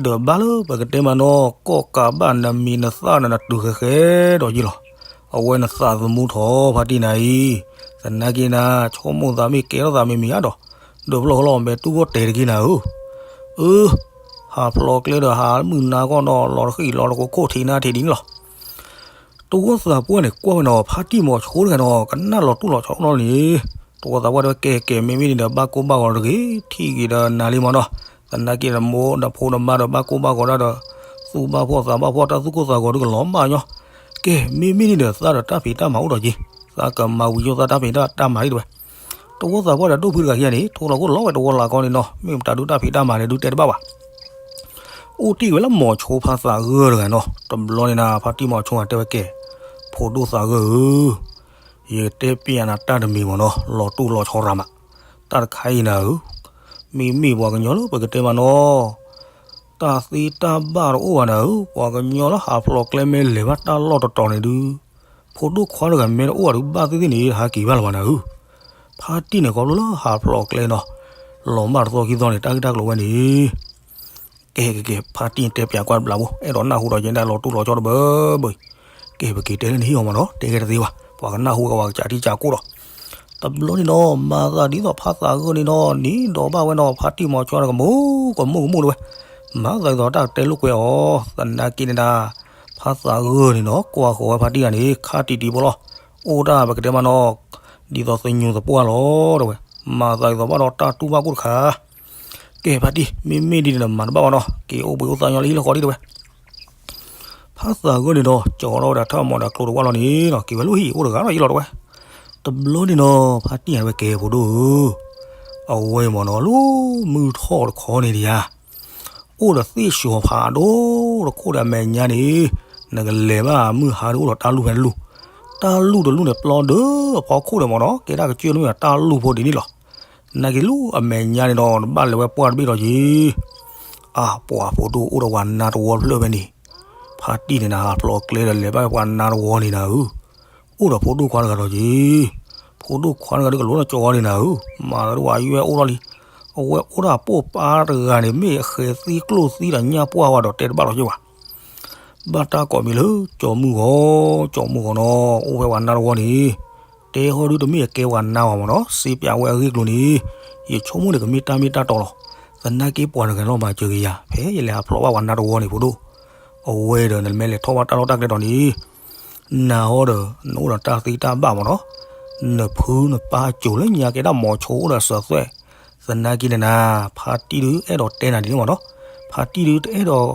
ဒီးဘၣ်လၢပကတဲမးနီၤ ကိးကးဘၣ်နမံၤနသၣ်နၤ နတုၤဃဲဃဲဒီးယ့ၢ်လီၤ, အဝဲနသးသမူထီၣ်ဖါတံၢ်နၤအံၤ, သနာ်က့နၤ ဆိကမိၣ်သးမ့ၢ်ကဲထီၣ်သးမ့ၢ်မံၤဧါဒီး, ဒီးဖျီၣ်ဃီလီၤ မဲာ်တူၢ်ဂီၢ်တဲာ်တက့ၢ်နၤဧၢ, အၢ ဟးဖျိးကျဲဒီးဟးမုၢ်နၤဂီၢ်နီၤ လီၤတဃံၣ်လီၤတကိးခိၣ်ထံးနါထံးဒ်န့ၣ်လီၤ တဝီသးပှၢ်န့ၣ် ကွၢ်ဝဲနီၤ ဖါတံၢ်မီၤဆိတဂၤနီၤ ကနၣ်လီၤတူၢ်လီၤဆီနီၤန့ၣ်, တဝီသးပှၢ်တဲဝဲ ကဲကဲ မ့မ့ၢ်န့ၣ်ဒီး ဘၣ်ကိၢ်ဘၣ်ဂီၤတဂ့ၤ ထံၣ်ဂ့ၤဒီးနၤလံမးနီၤ, သနာ်က့ဒီးမိၢ်ဒီးဖိဒီးမါဒီးဘၣ်ကိၢ်ဘၣ်ဂီၤဒၣ်ဒီး, သူၣ်ဘၣ်ဖှီၣ်သးဘၣ်ဖှီၣ် တၢ်သူၣ်ကိၢ်သးဂီၤဒုးကလီၤမၢ်ညီ, ကဲ မ့မ့ၢ်န့ၣ်ဒီး သးဒီးတၢ်ဖံးတၢ်မၤအိၣ်ဒီးက့ၤ, သးကမၤဝံၤယိၣ်သးတၢ်ဖံးတၢ်မၤလံတဲဝဲ တဝီသးပှၢ်ဒီးဒိၣ်ဖုတဂၤခံဂၤန့ၣ် ထိလီၤခိၣ်လီၤဝဲတဝီလၢ်ကီန့ၣ်နီၤ မ့ၢ်မတၤဒုးတၢ်ဖံးတၢ်မၤလဲၣ်ဒုးတဲတဘၣ်ဘၣ် အိၣ်တ့ၢ်ဝဲလၢမိၤဆိဖါသးဂၢၢ်တဂၤနီၤ, တဘျီန့ၣ်နၤ ဖါတံၢ်မီၤဆိတဲဝဲကဲ, ဖိဒိၣ်သးဂၢၢ်ဧၢ, ယကတဲပျးနၤတၢ်တမံၤမ့ၢ်နီၤ လီၤတူၢ်လီၤဆီရၤမး, တၢ်တခါအံၤနၤဧၢ, မ့မ့ၢ်ပှၤကညီလၢပကတဲမးနီၤ တၢ်သ့တၢ်ဘၣ်တအိၣ်ဘၣ်နၤဧၢ, ပှၤကညီလၢဟးဖျိးကျဲမ့ၢ်လဲၤဘၣ်တၢ်လီၢ်တတီၤန့ၣ်ဒုး, ဖိဒိၣ်ခွါတဂၤမ့ၢ်တအိၣ်ဘၣ်ဒုးဘၣ်သ့ၣ်သ့ၣ်န့ၣ် တဟးက့ၤဘၣ်လၢၤဘၣ်နၤဧၢ, ဖါတံၢ်န့ၣ်ခီဖျိလၢဟးဖျိးကျဲနီၤ, လီၤမၢ်တသီခံသီန့ၣ် တၢ်ဂ့ၢ်တၢ်ကျိၤဝဲန့ၣ် ကဲကဲကဲ ဖါတံၢ်တဲပျးကွၢ်တဘျီဖိ အဲၣ်ဒိးနၢ်ဟူဒီးယဲဒၣ်လီၤတူၢ်လီၤဆီတဘၢဘၢအံၤ, ကဲ ပက့ၤတဲလၢနဟံၣ်အီၤမးနီၤ တဲကဲတသ့ဘၣ် ပှၤကနၢ်ဟူကဝဲကစးထံကစးကိၣ်ဒီး, တဘျီန့ၣ်နီၤ မၤသးဒ်သိးဖါသးဂၢၢ်န့ၣ်နီၤ နံၤဒီးဘၣ်ဝဲနီၤ ဖါတံၢ်မီၤဆိဒီးကမူကမူကမူတဲဝဲ, မၤသးဒ်သိးတၢ်ကတဲလိာ်ကွဲအီၤ သနာ်က့န့ၣ်ဒၣ်, ဖါသးဂၢၢ်န့ၣ်နီၤ ကွၢ်ဃီၤဝဲဖါတံၢ်ဂၤန့ၣ် ခါတံၢ်တံၢ်ဖိလီၤ, အိၣ်ဒၣ်ပကတဲမးနီၤ ဒ်သိးသညူးသပှၢ်လီၤတဲဝဲ, မၤသးဒ်သိးဘၣ်ဒီးတၢ်တူၢ်ဘၣ်ကိၣ်တခါ ကဲဖါတံၢ် မ့မ့ၢ်ဒ်န့ၣ်ဒီးမၤတဘၣ်ဘၣ်နီၤ က့ၤအိၣ်ဘှံးအိၣ်သါညီလၢဟံၣ်လၢဃီဒ်တဲဝဲ, ဖါသးဂၢၢ်န့ၣ်ဒီး ကၠီထီၣ်ဝဲဒၣ်ထၢၣ်မီၤဒီးကျိတဝၢ်လီၤန့ၣ်ဒီး က့ၤဝဲလၢဟံၣ်အိၣ်တဂၤဒီးယ့ၢ်လီၤတဲဝဲ, တဘျီန့ၣ်နီၤ ဖါတံၢ်တဲဝဲကဲဖိဒိၣ်ဧၢ, အဝဲမ့ၢ်နီၤ လၢမုၢ်ထီၣ်တခီန့ၣ်ဒံးဧါ အိၣ်ဒီးသ့ၣ်ဆှီၤဖးဒိၣ်တခိၣ်ဒီးအမဲာ်ညါန့ၣ်, နကလဲၤဘၣ်မုၢ်ဟါဒီးအိၣ်ဒီးတၢ်လူၢ်ဖဲတလူၢ်, တၢ်လူၢ်တလူၢ်န့ၣ် ပျီဒၢအဖီခိၣ်ဒီးမ့ၢ်နီၤ ကဲဒၣ်ကစၢၢ်နမ့ၢ်တၢ်လူၢ်ဖိဒ်န့ၣ်လီၤ. နာ်က့လၢအမဲာ်ညါန့ၣ်ဒီး နဘၣ်လဲၤဝဲပှၢ်တဘ့ၣ်ဒီးက့ၤ အါ ပှၤဖိဒိၣ်အိၣ်ဒီးပှၤနါတဝီဖျၢၣ်ဖဲန့ၣ်, ဖါတံၢ်န့ၣ်နၤ ဟးဖျိးကျဲဒီးလဲၤဘၣ်ပှၤနါတဝီန့ၣ်နၤဧၢ, အိၣ်ဒီးဖိဒိၣ်ခွါတဂၤဒီးက့ၤ, ဖိဒိၣ်ခွါတဂၤဒီးကလိၤနီၢ်ကၠီဝဲန့ၣ်နၤဧၢ, မၤသးဒ်ဝဲယွဲၢ်အိၣ်ထီၣ်လံ, အဝဲအိၣ်ဒၣ်ပိာ်ပၢ်တဂၤန့ၣ် မ့ၢ်အဃဲၤသံကျိၣ်သံဒီးညၣ်ပှၢ်ဝဲဒီးတဲတဘၣ်လီၤက့ၤဘၣ် ဘၣ်တၢ်ကိးမံၤလၢ ကၠီမုၢ်ဂီၤ, ကၠီမုၢ်ဂီၤနီၤ အိၣ်ဖဲပှၤနါတဝီန့ၣ်, တဲဟီဒုတမ့ၢ်အကဲပှၤနါဘၣ်မ့ၢ်နီၤ စ့ပၠးဝဲအဂ့ၢ်ကျိၤန့ၣ်, ယဆိကမိၣ်န့ၣ်ကမ့ၢ်တၢ်မ့ၢ်တၢ်တီလီၤ. သနာ်က့ပှၤတဂၤလီၤမၤစၢၤက့ၤယၤ ဖဲယလဲၤဟးဖျိးဘၣ်ပှၤနါတဝီန့ၣ်ဖိဒိၣ်, အဝဲဒီးနမ့ၢ်လဲၤထီၣ်ဘၣ်တၢ်လီၢ်တၢ်ကျဲတီၤန့ၣ်, နၤဟီဒီး နအိၣ်ဒီးတၢ်သ့တၢ်ဘၣ်မ့ၢ်နီၤ, နဖုနပၢ်အစိၤလၢညါကဲဒၣ်မီၤဆိအိၣ်ဒီးစၢၤသွဲၣ်, သနာ်က့န့ၣ်နၤ, ဖါတံၢ်ဒုအဲၣ်ဒိးတဲနၤဒ်န့ၣ်မ့ၢ်နီၤ, ဖါတံၢ်ဒုတအဲၣ်ဒိး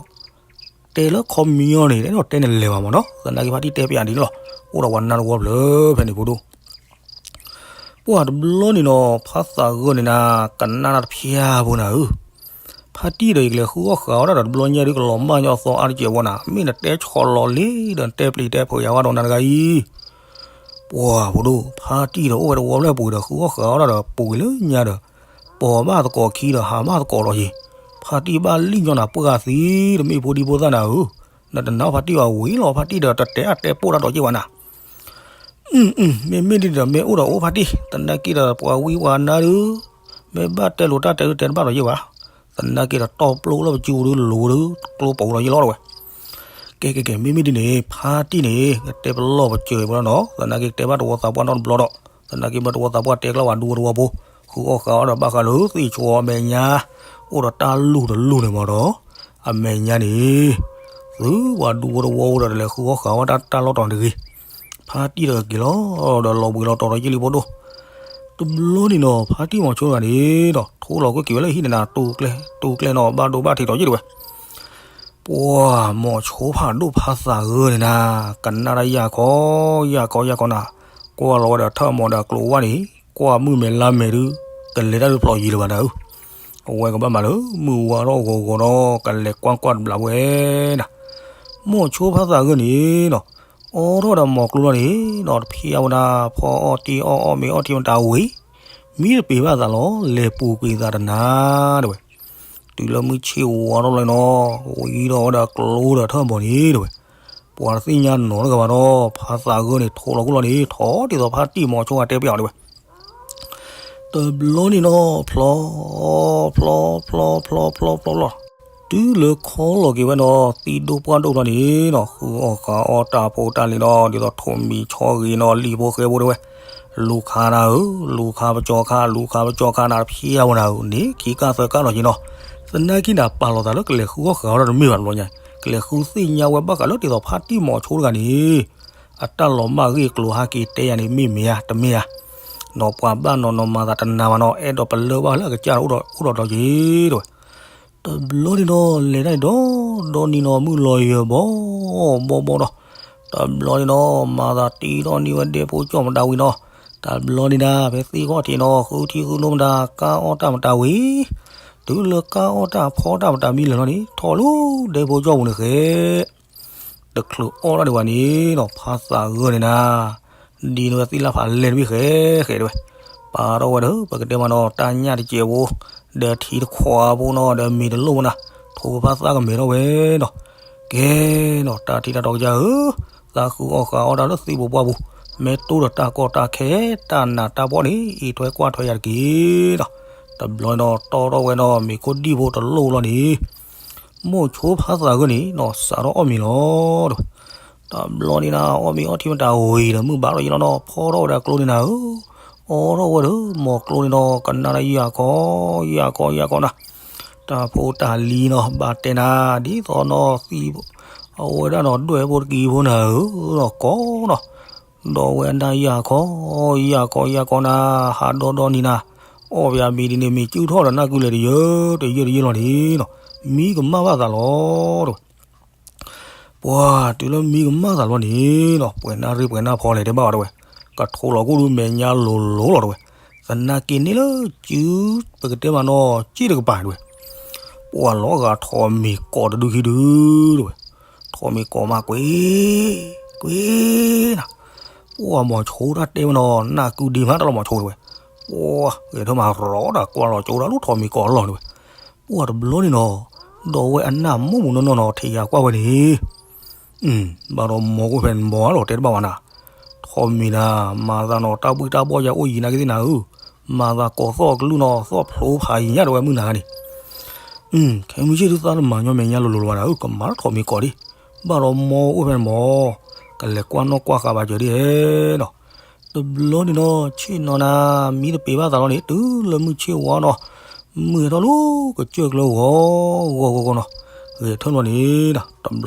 တဲလၢခီပညီန့ၣ် အဲၣ်ဒိးတဲနလဲၤဘၣ်မ့ၢ်နီၤ, သနာ်က့ဖါတံၢ်တဲပျးဒ်န့ၣ်လီၤ, အိၣ်ဒီးပှၤနါတဝီဖျၢၣ်ဖဲန့ၣ်ဖိဒိၣ်, ပှၢ်တဘျီန့ၣ်နီၤ ဖါသးဂၢၢ်န့ၣ်နၤ, ကနၣ်တၢ်တဖျါဖိနၤဧၢ, ဖါတံၢ်ဒီးယကလဲၤဃုအီၣ်ဃာ်အီၣ်တၢ်ဒီးတဘျီညါဒုကလီၤမၢ်ညီအသီအါတကဲးဝဲနၤ, မ့ၢ်နတဲဆီၣ်လီၤလံဒီးနတဲပျံၤတဲဖုးယၤဝဲဒီးနၤတဂၤအံၤ ပှၢ်ဖိဒိၣ်, ဖါတံၢ်ဒီးအိၣ်ဝဲတဝီဖျၢၣ်ပူၤဒီးဃုအီၣ်ဃာ်အီၣ်တၢ်ဒီးပူၤကွံာ်လၢညါဒီး, ပိာ်ဘၣ်သကိးခံဒီးဟးဘၣ်သကိးလီၤယံၤ, ဖါတံၢ်ဘၣ်လံၣ်ညီနၤ ပှၢ်သံ တမ့ၢ်ဖိဒံဖိသၣ်နၤဧၢ, နတနာ်ဖါတံၢ်ဘၣ်ဝံၤလီၤ ဖါတံၢ်ဒီးတတဲအတဲပိၢ်တၢ်ဒီးက့ၢ်ဝဲနၤ မ့မ့ၢ်ဒ်န့ၣ်ဒီး မ့ၢ်အိၣ်ဒီးအိၣ်ဖါတံၢ်, သနာ်က့ဒီးပှၤဝံပှၤနါဒုး, မ့ၢ်ဘၣ်တဲလိာ်တၢ်တဲဒုးတဲတဘၣ်ဒီးယ့ၢ်ဘၣ်. သနာ်က့ဒီးတီၢ်ပျိလၢပစုဒုးလိၤဒုး ကျိပိာ်လီၤယ့ၢ်လီၤတဝဲ. ကဲကဲကဲ မ့မ့ၢ်ဒ်န့ၣ် ဖါတံၢ်န့ၣ် ကတဲပလီၢ်ပစၢၤပလီၢ်နီၤ, သနာ်က့ကတဲဘၣ်တဝီသးပှၢ်နီတဘျီဒီး, သနာ်က့မ့ၢ်တဝီသးပှၢ်တဲကျၢ်ဝဲဒူဝဲတဝီဖိ, ဃုအီၣ်ဃုအီဒီးဘၣ်ဃးလၢသ့ၣ်ဆိအီၤအမဲာ်ညါ, အိၣ်ဒီးတၢ်လူၢ်တလူၢ်န့ၣ်မးဒီး, အမဲာ်ညါန့ၣ် သုပှၤဒူဖိတဝီဖိဒီး တလဲၤဃုအီၣ်ဃုအီတၢ်လီၢ်တီၤတဂ့ၤ, ဖါတံၢ်ဒီးက့ၤလီၤဒီး လီၤဘှံးလီၤတီၤဒီးယ့ၢ်လံဖိဒိၣ်, တဘျီန့ၣ်နီၤ ဖါတံၢ်မီၤဆိတဂၤန့ၣ်ဒီး ထိၣ်လီၤကွံာ်က့ၤဝဲလၢဟံၣ်န့ၣ်နၤ တူၢ်ကျဲ တူၢ်ကျဲနီၤ ဘၣ်ဒိဘၣ်ထံးဒီးယ့ၢ်တဝဲ, ပှၤမီၤဆိဖးဒိၣ်ဖါသးဂၢၢ်န့ၣ်နၤ, ကနၣ်တၢ်ယၢ်ခီ ယၢ်ခီယၢ်ခီနၤ, ကွၢ်လီၤဝဲဒီးထၢၣ်မီၤဒီးကျိဝၢ်န့ၣ်, ကွၢ်မုၢ်မဲာ်လါမဲာ်ဒုး, ကလဲၤတၢ်ဒုးဖျိးယံၤလၢၤဘၣ်နၤဧၢ, အဝဲကဘၣ်မၤလၢမုၢ်ဝါထီၣ်ဂီၤဂီၤဒီး ကလဲၤကွၢ်ကွၢ်တဘျီဝဲနၤ, မီၤဆိဖါသးဂၢၢ်န့ၣ်နီၤ, အိးထီၣ်ဒီးမီၤကျိလီၤန့ၣ်နီၤ တဖံးအဝဲဒၣ် ဖီအီၣ်တ့ၢ်အီၣ်အီၣ်မ့ၤအီၣ်ထံမတၤဝံၤ, မံတပ့ၤဘၣ်သးလီၤ လဲၤပူၤကွံာ်သးတနၤတဝဲ တုၤလၢမုၢ်ဆ့ၣ်ဝါထီၣ်လီၤနီၤ, ဝံၤဒီးဝဲဒီးကျိဒီးထၢၣ်မီၤန့ၣ်တဝဲ, ပှၤတသ့ၣ်ညါနီတဂၤဘၣ်ဒီး ဖါသးဂၢၢ်န့ၣ် ထိၣ်လီၤကွံာ်လီၤန့ၣ် ထီၣ်ဒ်သိးဖါတံၢ်မီၤဆိအတဲပျီတဝဲ, တဘျီန့ၣ်နီၤ ဖျီ ဖျီ ဖျီ ဖျီ ဖျီ ဖျီ ဖျီ တုၤလၢခီလီၤက့ၤဝဲနီၤ သံဒိၣ်ပှၢ်ဒိၣ်ဖျီန့ၣ်နီၤ ဃုအီၣ်ဃုအီတၢ်ဖိတၢ်လံၤနီၤ ဒ်သိးထိၣ်မံၤဆီဂ့ၤနီၤ လံာ်ဖိဃဲဖိတဝဲ, လူၤခးနၤဧၢ, လူၤခးပကၠီခါ, လူၤခးပကၠီခါနၤ တဖံးအဝဲနၤဧၢန့ၣ် ခံကၢ်သၢကၢ်လီၤက့ၤနီၤ, သနာ်က့နၤပာ်လီၤသးလၢကလဲၤဃုအီၣ်ဃုအီတၢ်တမ့ၢ်ဘၣ်တဘျီညါ, ကလဲၤဃုသ့ၣ်ညါဝဲဘၣ်ဃးလၢဒ်သိးဖါတံၢ်မီၤဆိတဂၤန့ၣ် အတၢ်လီၤမၢ်ဂ့ၢ်ကျိၤဟဲက့ၤတဲယၤန့ၣ် မ့ၢ်မ့ၢ်ဧါ တမ့ၢ်ဧါ, နီၤပှၤဘၣ်နီၤနီၤမၤသးတနၤဘၣ်နီၤ အဲၣ်ဒိးပလၢၢ်ဘၣ်လၢအကစၢ်ဒီးအိၣ်ဒီးအိၣ်ဒီးဒီးက့ၤတဝဲ တဘျီန့ၣ်နီၤ လဲၤတၢ်န့ၣ်ဒီး ဒီနံၤနီၤ မုၢ်လီၤယၢၤဘီဘီဘီဒီး, တဘျီန့ၣ်နီၤ မၤသးတံထီၣ်န့ၢ်ဝဲဒဲဖိကၠီၣ်မတၤဝံၤနီၤ, တဘျီန့ၣ်ဒၣ် ဖဲသ့ၣ်ခီၣ်ထံးနီၤ ဃုထံဃုနိမတၤ ကၢ်အီၣ်တၢ်မတၤဝံၤ, တုၤလၢကၢ်အီၣ်တၢ်ဖီတၢ်မတၤမံလၢာ်လီၤန့ၣ် ထီၣ်လၢဒဲဖိကၠီၣ်ပူၤန့ၣ်ဃဲ တချုးအီၣ်တၢ်ဒံးဘၣ်န့ၣ်နီၤ ဖါသးဂၢၢ်န့ၣ်နၤ ဒ်န့ၣ်ဝဲသ့ၣ်လၢဖးလဲၢ်တဘ့ၣ်ဃဲဃဲတဝဲ, ပာ်ထီၣ်ဝဲဒီး ပကတဲမးနီၤ တၢ်ညၣ်တစဲးဖိ, ဒီးထံတခွးဖိနီၤ ဒီးမ့ၤတလိၣ်ဖိနၤ, ထိးဖါသးကမဲာ်ထီၣ်ဝဲနီၤ, ကဲနီၤ တၢ်ထံတၢ်တီကစၢ်ဧၢ, သးဃုအီၣ်ဃုအီတၢ်လၢသံပူၤပှၢ်ပူၤ, မ့ၢ်တိၢ်ဒီးတၢ်ကီတၢ်ခဲ တၢ်နးတၢ်ဖှီၣ်န့ၣ် အံးထွဲကွၢ်ထွဲယၤတက့ၢ်နီၤ, တဘျီနီၤ တီၢ်ထီၣ်ဝဲနီၤ မ့ၤခိၣ်ဒံၣ်ဖိတလိၣ်လီၤန့ၣ် မိၢ်ဆိဖါသးဂၢၢ်န့ၣ်နီၤ စးထီၣ်အီၣ်မ့ၤလီၤတဝဲ, တဘျီန့ၣ်နၤ အီၣ်မ့ၤအီထံမတၤဝံၤဒီး မုၢ်ဘၣ်ထီၣ်ယံၤလီၤနီၤ ဖီထီၣ်ဝဲဒၣ်ကျိန့ၣ်နၤဧၢ, အီထီၣ်ဝဲဒီး မီၤကျိန့ၣ်နီၤ ကနၣ်ဒၣ်ယၢ်ခီ ယၢ်ခီ ယၢ်ခီနၤ, တၢ်ဖိတၢ်လံၤနီၤ ဘၣ်တဲနၤ ဒ်သိးနီၤသံ အဝဲဒၣ်နီၤ ဒွဲၣ်ဖိတကံၤဖိနၤဧၢ, နီၤကီနီၤ ဒီးဝဲဒၣ်ယၢ်ခီ ယၢ်ခီ ယၢ်ခီနၤ, ဟးဒီဒီနံၤနၤ, အီၣ်ပယၤမ့ၤဒ်န့ၣ် မ့ၢ်စုၣ်ထီၣ်ဒီးနၢ်ကုလဲၤတယၢ တယၢတယၢလီၤန့ၣ်နီၤ, မံကမၣ်ဘၣ်သးလီၤတဝဲ, ပှၤတုၤလၢမံကမၣ်သးလီၤန့ၣ်နီၤ ပှဲၤနၢ်ရ့ပှဲၤနၢ်ဖီလဲၣ်တဲဘၣ်အီၤတဝဲ, ကထိးလီၤကိၣ်ဒုးမဲာ်ညါလိၤလိၤလီၤတဝဲ, သနာ်က့န့ၣ်လၢစု ပကတဲမးနီၤ စ့ၣ်တကပၤတဝဲ ပှၤလီၤဂာ်ထိးမ့ၤကိးတဒုခံဒုတဝဲ, ထိးမ့ၤကိးမးကွ့ ကွ့နၤ, ပှၤမီၤဆိတၢ်တဲဝဲနီၤ နၢ်ကုဒံမးတၢ်လီၤမီၤဆိတဝဲ, ပှၤဂဲၤထၢၣ်မးရီဒီးကွၢ်လီၤကၠိဒၣ်လၢထိးမ့ၤကိးလီၤတဝဲ, ပှၤတဘျီန့ၣ်နီၤ, ဒီးဝဲအနၢ်မိၢ်မူနီၢ်နီၢ်နီၤ ထံၣ်ယၤကွၢ်ဝဲန့ၣ် ဘၣ်ဒီးမီၤအိၣ်ဖဲန့ၣ်မီၤလီၤတဲတဘၣ်ဝဲနၤ, ထိးမ့ၤနၤ, မၤသးနီၤ တၢ်ဘှံးတၢ်ဘှီၣ်ယၤအိၣ်ယံၤနာ်က့သ့ၣ်နၤဧၢ, မၤသးကိးသီၣ်ကလုၢ်နီၤ သီၣ်ဖျိဖးယံၤညါတဝဲမုၢ်နၤန့ၣ်, ခဲမုၢ်ဆ့ၣ်ဒုးသးတမၤညီမဲာ်ညါလိၤလိၤလီၤဘၣ်နၤဧၢ, ကမၤထီၣ်ထိးမ့ၤကိးဒံး, ဘၣ်ဒီးမီၤအိၣ်ဖဲန့ၣ်မီၤ, ကလဲၤကွၢ်နီၣ်ကွၢ်ဃာ်ဘၣ်စၢၤဒ်နီၤ တဘျီန့ၣ်နီၤ ဆ့ၣ်နီၤနၤ မံတပ့ၤဘၣ်သးလီၤန့ၣ် တုၤလၢမုၢ်ဆ့ၣ်ဝါနီၤ, မုၢ်ဟဲထီၣ်လၢကစၢၢ်ကျၢၤဂီၤဂီၤဂီၤဂီၤနီၤ, ဂဲၤထၢၣ်လီၤန့ၣ်ဒီး တဘျီ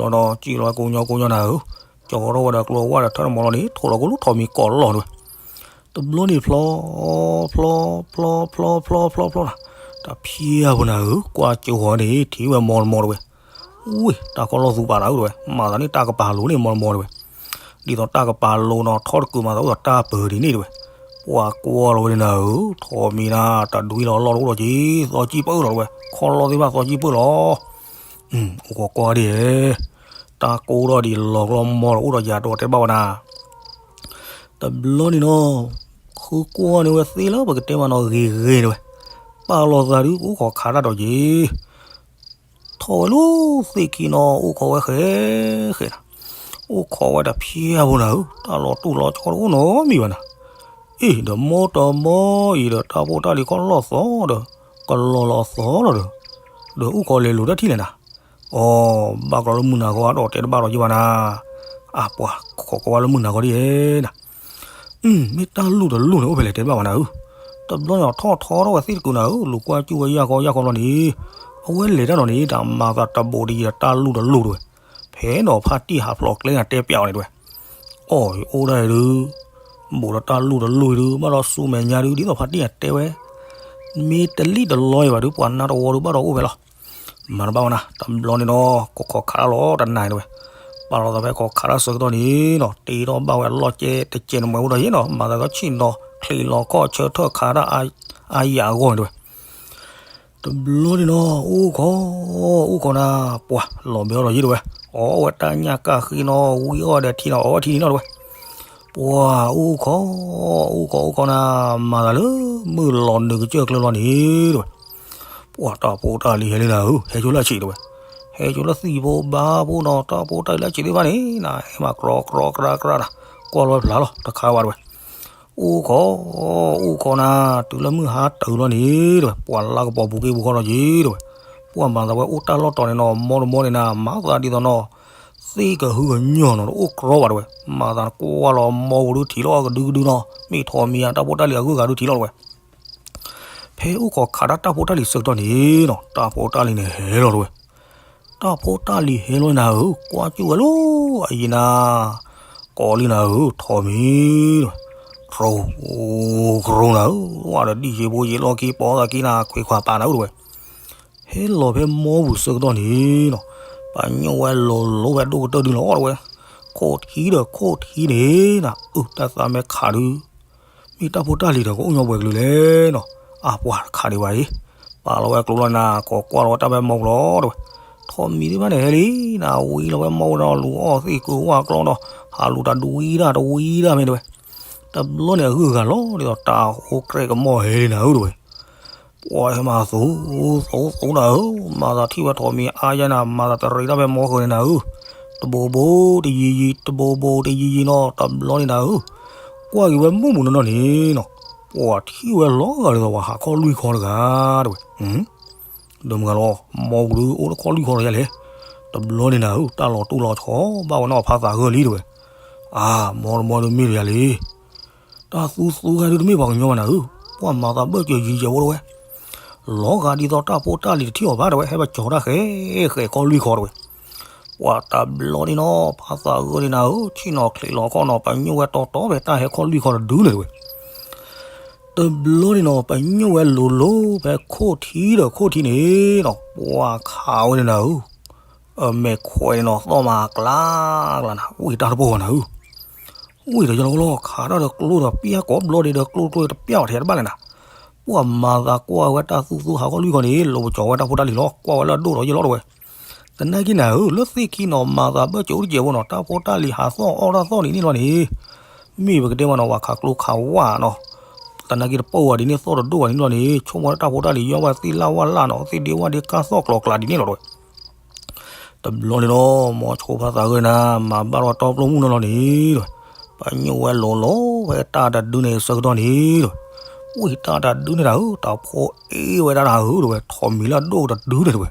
ဒီး စံၣ်လီၤဝဲကိးညီကိးညီနၤဧၢ, ကၠီထီၣ်ဝဲဒီးကျိဝါဒီးထၢၣ်တမီၤလီၤန့ၣ် ထိးလီၤကိၣ်လၢထိးမံၤကိးလီၤတဝဲ, တဘျီန့ၣ်ဖျီ ဖျီ ဖျီ ဖျီ ဖျီ ဖျီ ဖျီ တၢ်ဖံးအပူၤနၤဧၢ, ကွၢ်ကၠိဃီန့ၣ် ထံၣ်ဝဲမီၤတမီၤတဝဲ, ဝ့ၢ် တၢ်ကီလီၢ်သူပာ်နၤဧၢတဝဲ, မၤသးန့ၣ်တၢ်ကပၤလိၤန့ၣ်မီၤတမီၤတဝဲ ဒ်သိးတၢ်ကပၤလိၤနီၤ ထီၣ်တကုာ်မၤသးအိၣ်ဒီးတၢ်ပၢၤဒ်န့ၣ်တဝဲ, ပှၤကွၢ်လီၤဝဲဒၣ်နၤဧၢ, ထိးမံၤနၤ တဒွံလီၤလီၢ်တအိၣ်ဒီးက့ၤ သီကံၢ်ပၢၢ်လီၤတဝဲ, ခီလီၢ်သ့ၣ်တဖၣ်သီကံၢ်ပၢၢ်လီၤ, အိၣ်ခိးကွၢ်ဒ်, တၢ်ကိၢ်ထီၣ်ဒ်လီၤကျီမီၤဒီးအိၣ်ဒီးယၤဒီးတဲဘၣ်ဝဲနၤ တဘျီန့ၣ်နီၤ, ဃုကွၢ်န့ၢ်ဝဲသ့လၢပကတဲမးနီၤ ဂ့ၤဂ့ၤတဝဲ, ပာ်လီၤသးဒုးကအိၣ်ခိးခးတၢ်ဒီးက့ၤ, အိၣ်ခိးဝဲလၢသ့ၣ်ခံနီၤ အိၣ်ခိးဝဲဃဲဃဲနၤ, အိၣ်ခိးဝဲတဖျၢၣ်ဖိနၤဧၢ, တၢ်လီၤတိၢ်လီၤဆီတအိၣ်နီတမံၤဘၣ်နၤ. အ့ ဒီးမိၢ်တမိၢ်အံၤဒီး တၢ်ဖိတၢ်လံၤခီၣ်လီၢ်သီဒီး ကလီၤလီၤသီလီၤဒီး, ဒီးအိၣ်ခိးလဲၤလိာ်တၢ်ထံၣ်လဲၣ်နၤ. အိ ဘၣ်ကျီလၢမုၢ်နၤခီအဒီးတဲတဘၣ်ဒီးယဘၣ်နၤ. အပှၤ ခိးကွၢ်ဝဲလၢမုၢ်နၤခီဒ်ယဲနၤ. မ့ၢ်တၢ်လူၢ်တလူၢ်န့ၣ် အိၣ်ဖဲလဲၣ်တဲတဘၣ်ဘၣ်နၤဧၢ. တဘျီန့ၣ်ထီၣ်ထီထီၣ်ဝဲသ့ၣ်တကုာ်နၤဧၢ, လူၤကွၢ်စူၣ်ဝဲယၢ်ခီယၢ်ခီဘျီန့ၣ်, အဝဲလဲၤတၢ်နီၤန့ၣ် တၢ်မၤသးတဘူးတယံၤဒီးတၢ်လူၢ်တလူၢ်တဝဲ, ဖဲနီၤဖါတံၢ်ဟးဖျိးကျဲနၤတဲပျးအီၤန့ၣ်တဝဲ. အိ အိၣ်ဒၣ်အံၤဒုး, ဘူးဒီးတၢ်လူၢ်တလူၢ်အံၤဒုး ဘၣ်ဒီးဆူမဲာ်ညါဒုး ဒ်သိးဖါတံၢ်အတဲဝဲ, မ့ၢ်တလံၣ်တလီအံၤဘၣ်ဒုး ပှၤနါတဝီဒုး ဘၣ်ဒီးအိၣ်ဖဲလီၤ. မၤတဘၣ်ဝဲနၤ, တဘျီန့ၣ်ဒီး ကခိးခးတၢ်လီၤတနၤအံၤတဝဲ. ပာ်လီၤသးဖဲခိးခးတၢ်ဆၢကတီၢ်န့ၣ်နီၤ တ့ထီၣ်ဘၣ်ဝဲလီၢ်ကဲတကဲးနမဲာ်အိၣ်ဒီးယဲနီၤ, မၤသးဒီးဆ့ၣ်နီၤချံးလီၤခီၣ်ဆၢထၢၣ်ခးတၢ်အါယံၤအဂီၢ်န့ၣ်တဝဲ. တဘျီန့ၣ်နီၤ အိၣ်ခိး, အိၣ်ခိးနၤ, ပှၤလီၤဘဲအီၤဒီးယဲတဝဲ. အီၣ်ဝဲတၢ်ညၣ်ကၢ်ဃံနီၤ ဝံအီၣ်ဒီးထံနီၤ အီထံန့ၣ်နီၤတဝဲ. ပှၤအိၣ်ခိး, အိၣ်ခိးအိၣ်ခိးနၤ, မၤသးလၢမုၢ်လီၤနုာ်ကစၢၢ်ကျၢၤလီၤန့ၣ်တဝဲ. ပှၤတၢ်ဖိတၢ်လံၤဟဲလံနၤဧၢ, ဟဲကၠိလၢအဆံးတဝဲ. ဟဲကၠိလၢသံၣ်ဖိဘါဖိနီၤ, တၢ်ဖိတၢ်လံၤလၢအဆံးသ့ၣ်တဖၣ်န့ၣ်နၤ ဟဲမၤကြီကြီကြီနၤ, ကွၢ်လီၤဝဲဖျါလီၤ တခါဝဲတဝဲ. အိၣ်ခိး, အိၣ်ခိးနၤ, တုၤလၢမုၢ်ဟါတၢၤလီၤန့ၣ်တဝဲ, ပှၤလါကပီၤပူၤက့ပူၤဃီလီၤက့တဝဲ. ပှၤမၤသးဝဲအိၣ်တၢ်လီၢ်တီၤန့ၣ်နီၤ မိၢ်တမိၢ်န့ၣ်နၤ မၤသးဒ်သိးနီၤ သ့ၣ်ကဟုကညီၢ်နီၤ တအိၣ်ကြီဘၣ်တဝဲ. မၤသးကွၢ်လီၤမိၢ်ပူၤဒုးထံၣ်လီၤကဒုကဒုနီၤ, မ့ၢ်ထိးမံၤဧါ တၢ်ဖိတၢ်လံၤအဂုၤအဂၤဒုးထံၣ်လီၤတဝဲ. ဖဲအိၣ်ခိးခးတၢ်တၢ်ဖိတၢ်လံၤဆၢကတီၢ်န့ၣ်နီၤ တၢ်ဖိတၢ်လံၤန့ၣ်ဟဲလီၤတဝဲ. တၢ်ဖိတၢ်လံၤဟဲလီၤနၤဧၢ, ကွၢ်စူၣ်ဝဲလၢအယံၤနၤ, ကိးလံနၤဧၢ, ထိးမံၤတဝဲ. တြိၤ, တြိၤနၤဧၢ, ဝဲဒီးဒံၣ်ယ့ဖိယ့လီၢ်ခံ ပိာ်သးခံနၤ ခွ့ခွါပာ်နၤဧၢတဝဲ. ဟဲလီၤဖဲမိၢ်ပူၤဆၢကတီၢ်န့ၣ်နီၤ, ပညိၣ်ဝဲလိၤလိၤဖဲဒိၣ်ကတၢၢ်ဒုလီၤတဝဲ. ခိၣ်ထံဒီးခိၣ်ထံန့ၣ်နၤ, အုၣ်တၢ်သးမဲခးဒုး မ့ၢ်တၢ်ဖိတၢ်လံၤဒီးကအိၣ်ညီဘှဲးကလုာ်လဲၣ်နီၤ, အါပှၤတခးဒံးဘၣ်အံၤ, ပာ်လီၤဝဲကျိလီၤနၤ ကိးကွၢ်လီၤဝဲတၢ်ဖဲမိၢ်ပူၤလီၤတဝဲ. ထိးမံၤသ့ၣ်တဖၣ်န့ၣ်ဟဲလံနၤ, ဝံလီၤဝဲမိၢ်ပူၤဒီး လူၤအီၣ်သ့ၣ်ကုၤဝၣ်ကျီဒီး ဟးလူၤတၢ်တဝံတၢ်တဝံတၢ်မ့ၢ်တဝဲ. တဘျီန့ၣ်အဂုၤအဂၤလီၤဒ်သိးတၢ်အိၣ်ကြဲကမီၢ်ဟဲလံနၤဧၢတဝဲ. ပှၤဟဲမၤသူသူသူနၤဧၢ, မၤသးထံၣ်ဝဲထိးမံၤအါယဲနၤ, မၤသးတရံးတၢ်ဖဲမိၢ်ဃုာ်န့ၣ်နၤဧၢ, တဘိဘိတယံၤယံၤ တဘိဘိတယံၤယံၤနီၤ, တဘျီန့ၣ်နၤဧၢ, ကွၢ်က့ၤဝဲမိၢ်ပူၤနီၢ်နီၢ်န့ၣ်နီၤ, ပှၤထံၣ်ဝဲလီၤဂာ်ဒ်သိးပှၤဟးခီၣ်လွံၢ်ခီတဂၤတဝဲ. ဒီးမုၢ်ဂၤလီၤ, မိၢ်ပူၤဒုးအိၣ်လၢခီၣ်လွံၢ်ခီလီၤယဲလဲၣ်. တဘျီန့ၣ်နၤဧၢ, တၢ်လီၤတိၢ်လီၤဆီဘၣ်ဝဲနီၤဖါသးဂၢၢ်လံတဝဲ. အါ, မိၢ်တမိၢ်ဒုးမ့ၢ်တယၤလံ တၢ်သူသူဂၤဒုးတမ့ၢ်ပှၤကညီဘၣ်နၤဧၢ, ပှၤမၤသးဘၢၣ်စၢၤယံၤယဲၢ်ဖိတဝဲ. လီၤဂာ်ဒ်သိးတၢ်ဖိတၢ်လံၤတထံၣ်အီၤဘၣ်တဝဲ, ဟဲပကၠီၤတၢ်ဃဲဃဲခီလွံၢ်ခီတဝဲ. ပှၤတဘျီန့ၣ်နီၤ ဖါသးဂၢၢ်န့ၣ်နၤဧၢ, ဆ့ၣ်နီၤချံးလီၤခီၣ်နီၤ, ပညိၣ်ဝဲတီတီဖဲတၢ်ဟဲခီလွံၢ်ခီတဒုန့ၣ်တဝဲ. တဘျီန့ၣ်နီၤ ပညိၣ်ဝဲလိၤလိၤဖဲခိၣ်ထံဒီးခိၣ်ထံန့ၣ်နီၤ, ပှၤခးဝဲန့ၣ်နၤဧၢ. အမဲာ်ခွဲးန့ၣ်နီၤ သီၣ်မၤကျါကျါနၤ, ဝံၢ်တၢ်တပိၢ်ဘၣ်နၤဧၢ. ဝံၢ်ဒီးယလီၤကလီ ခးတၢ်ဒီးကျိဒီးပျၢ်ကိးဘျီဒံးဒီးကျိကျိတပျၢ်ဘၣ်ထဲတဘၣ်လဲၣ်နၤ. ပှၤမၤသးကွၢ်ဝဲတၢ်သူသူဟးခီၣ်လွံၢ်ခီန့ၣ် လိၤပကၠီၤဝဲတၢ်ဖိတၢ်လံၤလီၤ, ကွၢ်ဝဲလၢအဒိၣ်ဒီးယလီၤတဝဲ. သနာ်က့နၤဧၢ, လၢသ့ၣ်ခံနီၤ မၤသးဘၢၣ်စၢၤအိၣ်တစဲးဖိနီၤ, တၢ်ဖိတၢ်လံၤဟးသီၣ်အီၣ်တၢ်သီၣ်န့ၣ်န့ၣ်လီၤန့ၣ်, မ့ၢ်ပကတဲမးနီၤ ပှၤခးကျိခးဝၣ်နီၤ, သနာ်က့တပိၢ်ဝဲဒ်န့ၣ် သီၣ်တဒိၣ်ဝဲန့ၣ်လီၤန့ၣ်, ဆိကမိၣ်လၢတၢ်ဖိတၢ်လံၤယီၢ်ဝဲသ့ၣ်လၢ်ဝၣ်လၢ်နီၤ, သ့ၣ်ဒ့ဝၣ်ဒ့ကၢ်သီၣ်ကျီၤကျါဒ်န့ၣ်လီၤတဝဲ. တဘျီန့ၣ်ဒီး မိၤဆိဖါသးဂၢၢ်န့ၣ် မၤဘၣ်ဒီးတီပျိမုၣ်နီၢ်လီၤန့ၣ်တဝဲ, ပညိၣ်ဝဲလိၤလိၤဖဲတၢ်တဒုန့ၣ်ဆၢကတီၢ်န့ၣ်တဝဲ. ဝံၢ်တၢ်တဒုန့ၣ်နၤဧၢ, တၢ်ဖိအ့ၣ်ဝဲဒၣ်နၤဧၢတဝဲ, ထိးမံၤလၢအဒိၣ်တဒုန့ၣ်တဝဲ.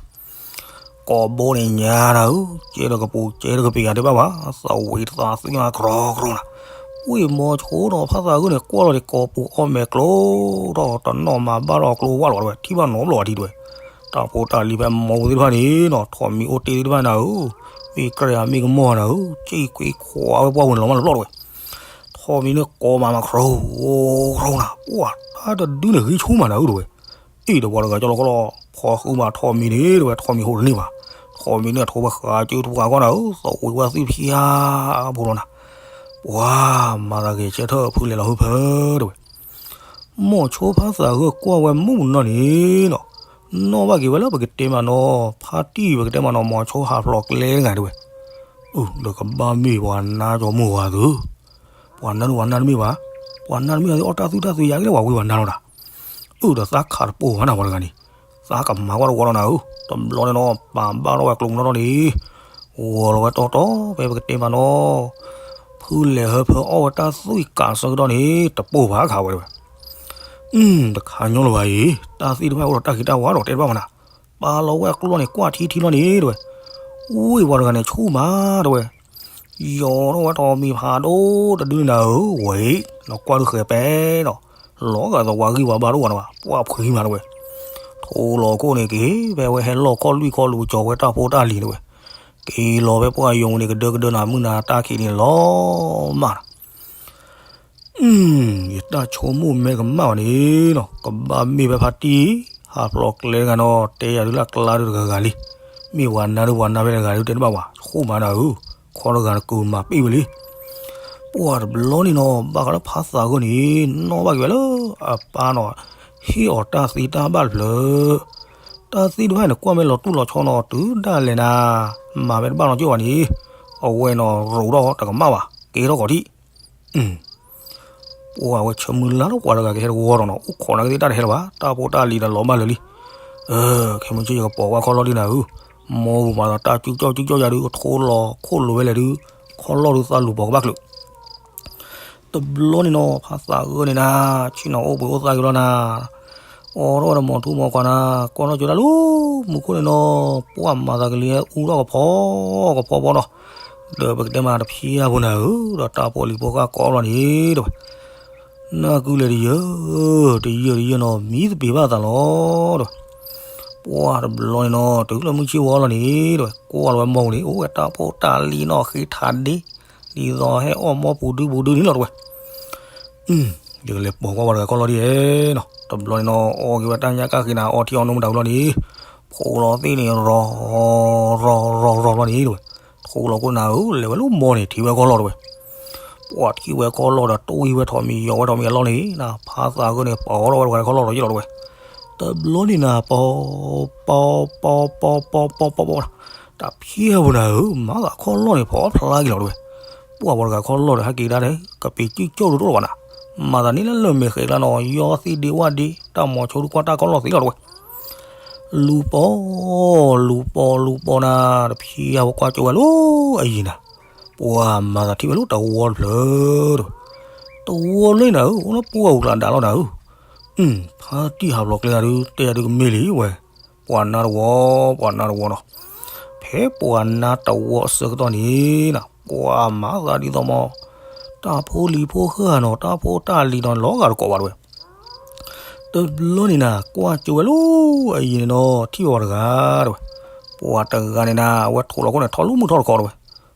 ကိာ်ဘိန့ၣ်ညါနၤဧၢ, ကဲဒီးကပူၤ ကဲဒီးကပ့ၤဂၤဒဲးဘၣ်ဘၣ်, သးဝံၤတသးသွံၣ်မးကြီကြီနၤ. ဝံၢ်မိၤဆိဒီးဖါသးဂၢၢ်န့ၣ် ကွၢ်လီၤဒံးကိာ်ပူၤအီၣ်မဲာ်ကျိဒီး တနီၣ်မၤဘၣ်ဒီးကျိဝၣ်လီၤတဝဲ, ထံၣ်ဘၣ်နီတဘျီဘၣ်ထံတဝဲ. တၢ်ဖိတၢ်လံၤဖဲမိၤပူၤသ့ၣ်တဖၣ်န့ၣ်နီၤ, ထိးမံၤအိၣ်တ့ၢ်သ့ၣ်တဖၣ်နၤဧၢ, မ့ၢ်ကြဲးဧါမ့ၢ်ကမီၤနၤဧၢ, ကၠံၣ်ကွ့ခွါဝဲပှၢ်ဝဲန့ၣ်လီၤမးတဘျီတဝဲ. ထိးမံၤန့ၣ်ကိးမးမးကြီကြီနၤ, ပှၤတၢ်တဒုန့ၣ်ဂံၢ်ဆူၣ်မးနၤဧၢတဝဲ. အ့ၣ်ဒီးပှၤတဂၤကၠီလီၤခီလီၤ, ဖီဃုမးထိးမံၤန့ၣ်တဝဲ, ထိးမံၤဟူးတန့ၢ်ဘၣ်. ထိးမံၤန့ၣ်အထိးဝဲဃးကၠိတပှၤကီၢ်နၤဧၢ, သးဝံၤဝဲသွံၣ်ဖၠါဖိလီၤနၤ. ပှၤမၤသးဂဲၤဆၢထၢၣ်ဖုလဲၤလီၤဟုဖၢတဝဲ. မိၤဆိဖါသးဂၢၢ်ကွၢ်ဝဲမုၢ်မနီၢ်န့ၣ်နီၤ, နီၣ်ဘၣ်က့ၤဝဲလၢပကတဲမးနီၤ, ဖါတံၢ်ပကတဲမးနီၤ, မိၤဆိဟးဖျိးကျဲတဂၤတဝဲ. အုၣ်ဒီးကဘၣ်မ့ၢ်ပှၤနါကၠီမိၢ်ဝၤသု, ပှၤနါဒုးပှၤနါတမ့ၢ်ဘၣ်, ပှၤနါတမ့ၢ်ဘၣ်သုအီၣ်တၢ်သူၣ်တၢ်သ့ယၤက့ၤလၢပှၤဝံပှၤနါလီၤတၢ်. အုၣ်ဒီးသးခးတပိၢ်ဘၣ်နၤပှၤတဂၤန့ၣ်, သးကမၤကွၢ်တဝီဒီးနၤဧၢ, တဘျီန့ၣ်နီၤ ပာ်ဘၣ်ထီၣ်ဝဲကျိၤမုၢ်နီၢ်နီၢ်န့ၣ်, ဂီၤလီၤဝဲတီတီ ဖဲပကတဲမးနီၤ, ဖုလဲၤဟၢဖၢအီၣ်ဝဲတၢ်သွံၣ်ကးဆၢကတီၢ်န့ၣ် တပိၢ်ဘၣ်ခးဝဲတဝဲ, တခါညီလၢၤဘၣ်အံၤ, တၢ်သ့ၣ်တဖၣ်အိၣ်ဒီးတၢ်ဂ့ၤတၢ်ဝါဒီးတဲတဘၣ်မနၤ, ပာ်လီၤဝဲအကျိၣ်န့ၣ် ကွၢ်ထံထံလီၤန့ၣ်တဝဲ, ဝ့ၢ်ပှၤတဂၤန့ၣ် ဆူၣ်မးတဝဲ ယီၤထီၣ်ဝဲထီၣ်မံၤဖးဒိၣ်တဒုန့ၣ်နၤဧၢ, ဝဲအံၤ နကွၢ်ဒုးဃဲၤပဲဒီး, လီၤဂာ်သဝးဂံၢ်ဝၤဘၣ်ဒိၣ်ဝဲနၤဘၣ်, ပှၢ်ဖှံမးတဝဲ, ထိလီၤခိၣ်န့ၣ်က့ၤ ဖဲဝဲဟဲလီၢ်ခီၣ်လွံၢ်ခီၣ်လူၤကၠီၤဝဲတၢ်ဖိတၢ်လံၤတဝဲ, က့ၤလီၤဖဲပှၢ်ယိၤန့ၣ် ကဒၢကဒၢနၤမုၢ်နၤတၢ်ခံးန့ၣ်လီၤမး ယတၢ်ဆိကမိၣ်မ့ၢ်ကမၣ်ဘၣ်န့ၣ်နီၤ, ကဘၣ်မ့ၢ်ဖဲဖါတံၢ် ဟးဖျိးကျဲတဂၤနီၤ, တဲယၤဒုးလၢအကျါဒုးတဂၤဂၤလံ, မ့ၢ်ပှၤနါဒုးပှၤနါဖဲတဂၤဒုးတဲတဘၣ်ဝဲ, ဆူၣ်မးနၤဧၢ, ခီတဂၤတကုၤမၤပ့ၢ်ဝဲလံ. ပှၢ်တဘျီန့ၣ်နီၤ ဘၣ်ဃးလၢဖါသးဂီၢ်န့ၣ် နီၣ်ဘၣ်က့ၤဝဲလၢအပၢ်နီၤ, ဟ့ၣ်အီၤတၢ်သံတၢ်ဘၣ်တဖျၢၣ်, တၢ်သံတဖၣ်န့ၣ် ကွၢ်မ့ၢ်လီၤတူၢ်လီၤဆီနီၤ တုၤဒၣ်လဲာ်နၤ, မၤမ့ၢ်တဘၣ်နီတကၠိၢ်ဘၣ်န့ၣ်, အဝဲနီၤရိးထီၣ်တကမၣ်ဘၣ်, ကဲထီၣ်ကီးထံး ပှၢ်ဝဲဆၢမုၢ်လၢ်လီၤ ပှၤတဂၤကဟဲတဝီဒီးနီၤ အိၣ်ခိးနာ်က့သ့ၣ်တၢ်တဟဲလၢၤဘၣ်, တၢ်ဖိတၢ်လံၤဒီးလီၤဘၣ်လၢာ်လံ. ခဲမုၢ်ဆ့ၣ်ယကပိာ်ကွၢ်ခီၣ်လီၢ်ဒ်နၤဧၢ, မိၢ်ပူၤမၤသးတၢ်ကၠူကၠီၣ်ကၠူကၠီၣ်ယၤဒုး ကထိလီၤခိၣ်လိၤဝဲလဲၣ်ဒုး, ခီၣ်လီၢ်ဒုးသးလူၤပိာ်ကဘၣ်ချုး တဘျီန့ၣ်နီၤ ဖါသးဂီၢ်န့ၣ်နၤ, ဆ့ၣ်နီၤအိၣ်ဘှံးအိၣ်သါက့ၤလီၤနၤ, အိးထီၣ်ဝဲဒီးမီၤထူမီၤကွၢ်နၤ, ကွၢ်ထီၣ်ကၠိတၢ်လၢမူခိၣ်န့ၣ်နီၤ, ပှၢ်မၤသးကလံၤဟဲအူထီၣ်ကဖီကဖီဘီနီၤ, ဒီးပကတဲမးတဖျၢၣ်ဖိနၤဧၢ, ဒီးတၢ်ဖိလံၤဖိဃၣ်ကိးလီၤန့ၣ်တဝဲ နၢ်ကုလဲၤတယၢၢ်, တယၢၢ်တယၢၢ်နီၤ မံသပ့ၤဘၣ်သးလီၤတဝဲ, ပှၢ်တဘျီန့ၣ်နီၤ တုၤလၢမုၢ်ဆ့ၣ်ဝီလီၤန့ၣ်တဝဲ ကွၢ်လီၤဝဲမိၢ်န့ၣ် အိၣ်ဝဲတၢ်ဖိတၢ်လံၤနီၤ ဃ့ထးဒ့, ဒ်သိးဟဲအီၣ်မီၢ်ပူၤဒုပူၤဒုန့ၣ်လီၤတဝဲ ယကလဲၤပိာ်ကွၢ်ဝဲတဂၤခီၣ်လီၢ်ဒ်နီၤ, တဘျီန့ၣ်နီၤ အီက့ၤဝဲတၢ်ညၣ်ကၣ်ဃ့နၤ အီထံအီနိမတၤဝံၤလီၤန့ၣ်, ဖိလီၤသ့ၣ်န့ၣ် ရီၤ, ရီၤရီၤရီၤလီၤန့ၣ်တဝဲ, ထိလီၤခိၣ်နၤဧၢ လဲၤဝဲလၢမိၢ်န့ၣ် ထံၣ်ဝဲခီၣ်လီၢ်တဝဲ, ပှၢ်ထံၣ်ဝဲခီၣ်လီၢ်ဒီး တဝံၤဝဲထီၣ်မံၤ ယီၤဝဲထီၣ်မံၤအလီၢ်န့ၣ်နၤ ဖါသးဂီၢ်န့ၣ် ပိာ်ထီၣ်ဝဲတဂၤခီၣ်လီၢ်ဒီးယ့ၢ်လီၤတဝဲ, တဘျီန့ၣ်နၤ ပိာ်, ပိာ်ပိာ်ပိာ်ပိာ်ပိာ်ပိာ်ပိာ်ပိာ် တၢ်ဖျၢၣ်ဖိနၤဧၢ မၤသးခီၣ်လီၢ်န့ၣ် ဖီအီၣ်ဖျါက့ၤလီၤတဝဲ, ပှၢ်ပှၤတဂၤခီၣ်လီၢ်ဒီး ဟဲက့ၤဒၣ်န့ၣ် ကပ့ၤကၠူၣ်ကၠီၣ်ဒိၣ်ဒိၣ်လီၤဘၣ်နၤ, မၤသးန့ၣ်လၢလၢၢ်မဲာ်ဃဲးကျါနီၤ ယီသံးဒ့ဝၣ်ဒ့ တၢ်မီၤဆိဒုးကွၢ်တၢ်ခီၣ်လီၢ်သ့လီၤတဝဲ, လူၤပိာ်, လူၤပိာ်လူၤပိာ်နၤ တဖျၢၣ်ဖိကွၢ်ကၠိဝဲလၢအယံၤနၤ, ပှၢ်မၤသးထံၣ်ဝဲလၢတဝီတဖျၢၣ်တဝဲ, တဝီလၢနၤဧၢ အိၣ်လၢပှၢ်ပူၤကျါဒၣ်လီၤနၤဧၢ, ဖါတံၢ်ဟးဖျိးကျဲနၤဒုး တဲယၤဒုးကမ့ၢ်လံဝဲ ပှၢ်နါတဝီ, ပှၢ်နါတဝီနီၤ, ဖဲပှၢ်နါတဝီအဆၢကတီၢ်န့ၣ်နၤ ပှၢ်မၤသးဒ်သိးမး, တၢ်ဖိလံၤဖိဃၢ်နီၤ တၢ်ဖိတၢ်လံၤနီၤ လီၤဂာ်တကိးဘၣ်တဝဲ, တဘျီန့ၣ်နၤ ကွၢ်ကၠိဝဲလၢအယံၤန့ၣ်နီၤ ထံၣ်ဝဲပှၤတဂၤတဝဲ, ပှၤတဂၤန့ၣ်နၤ အဝဲထိးလီၤခိၣ်န့ၣ် ထီၣ်လၢမုၢ်ထီၣ်တခီတဝဲ,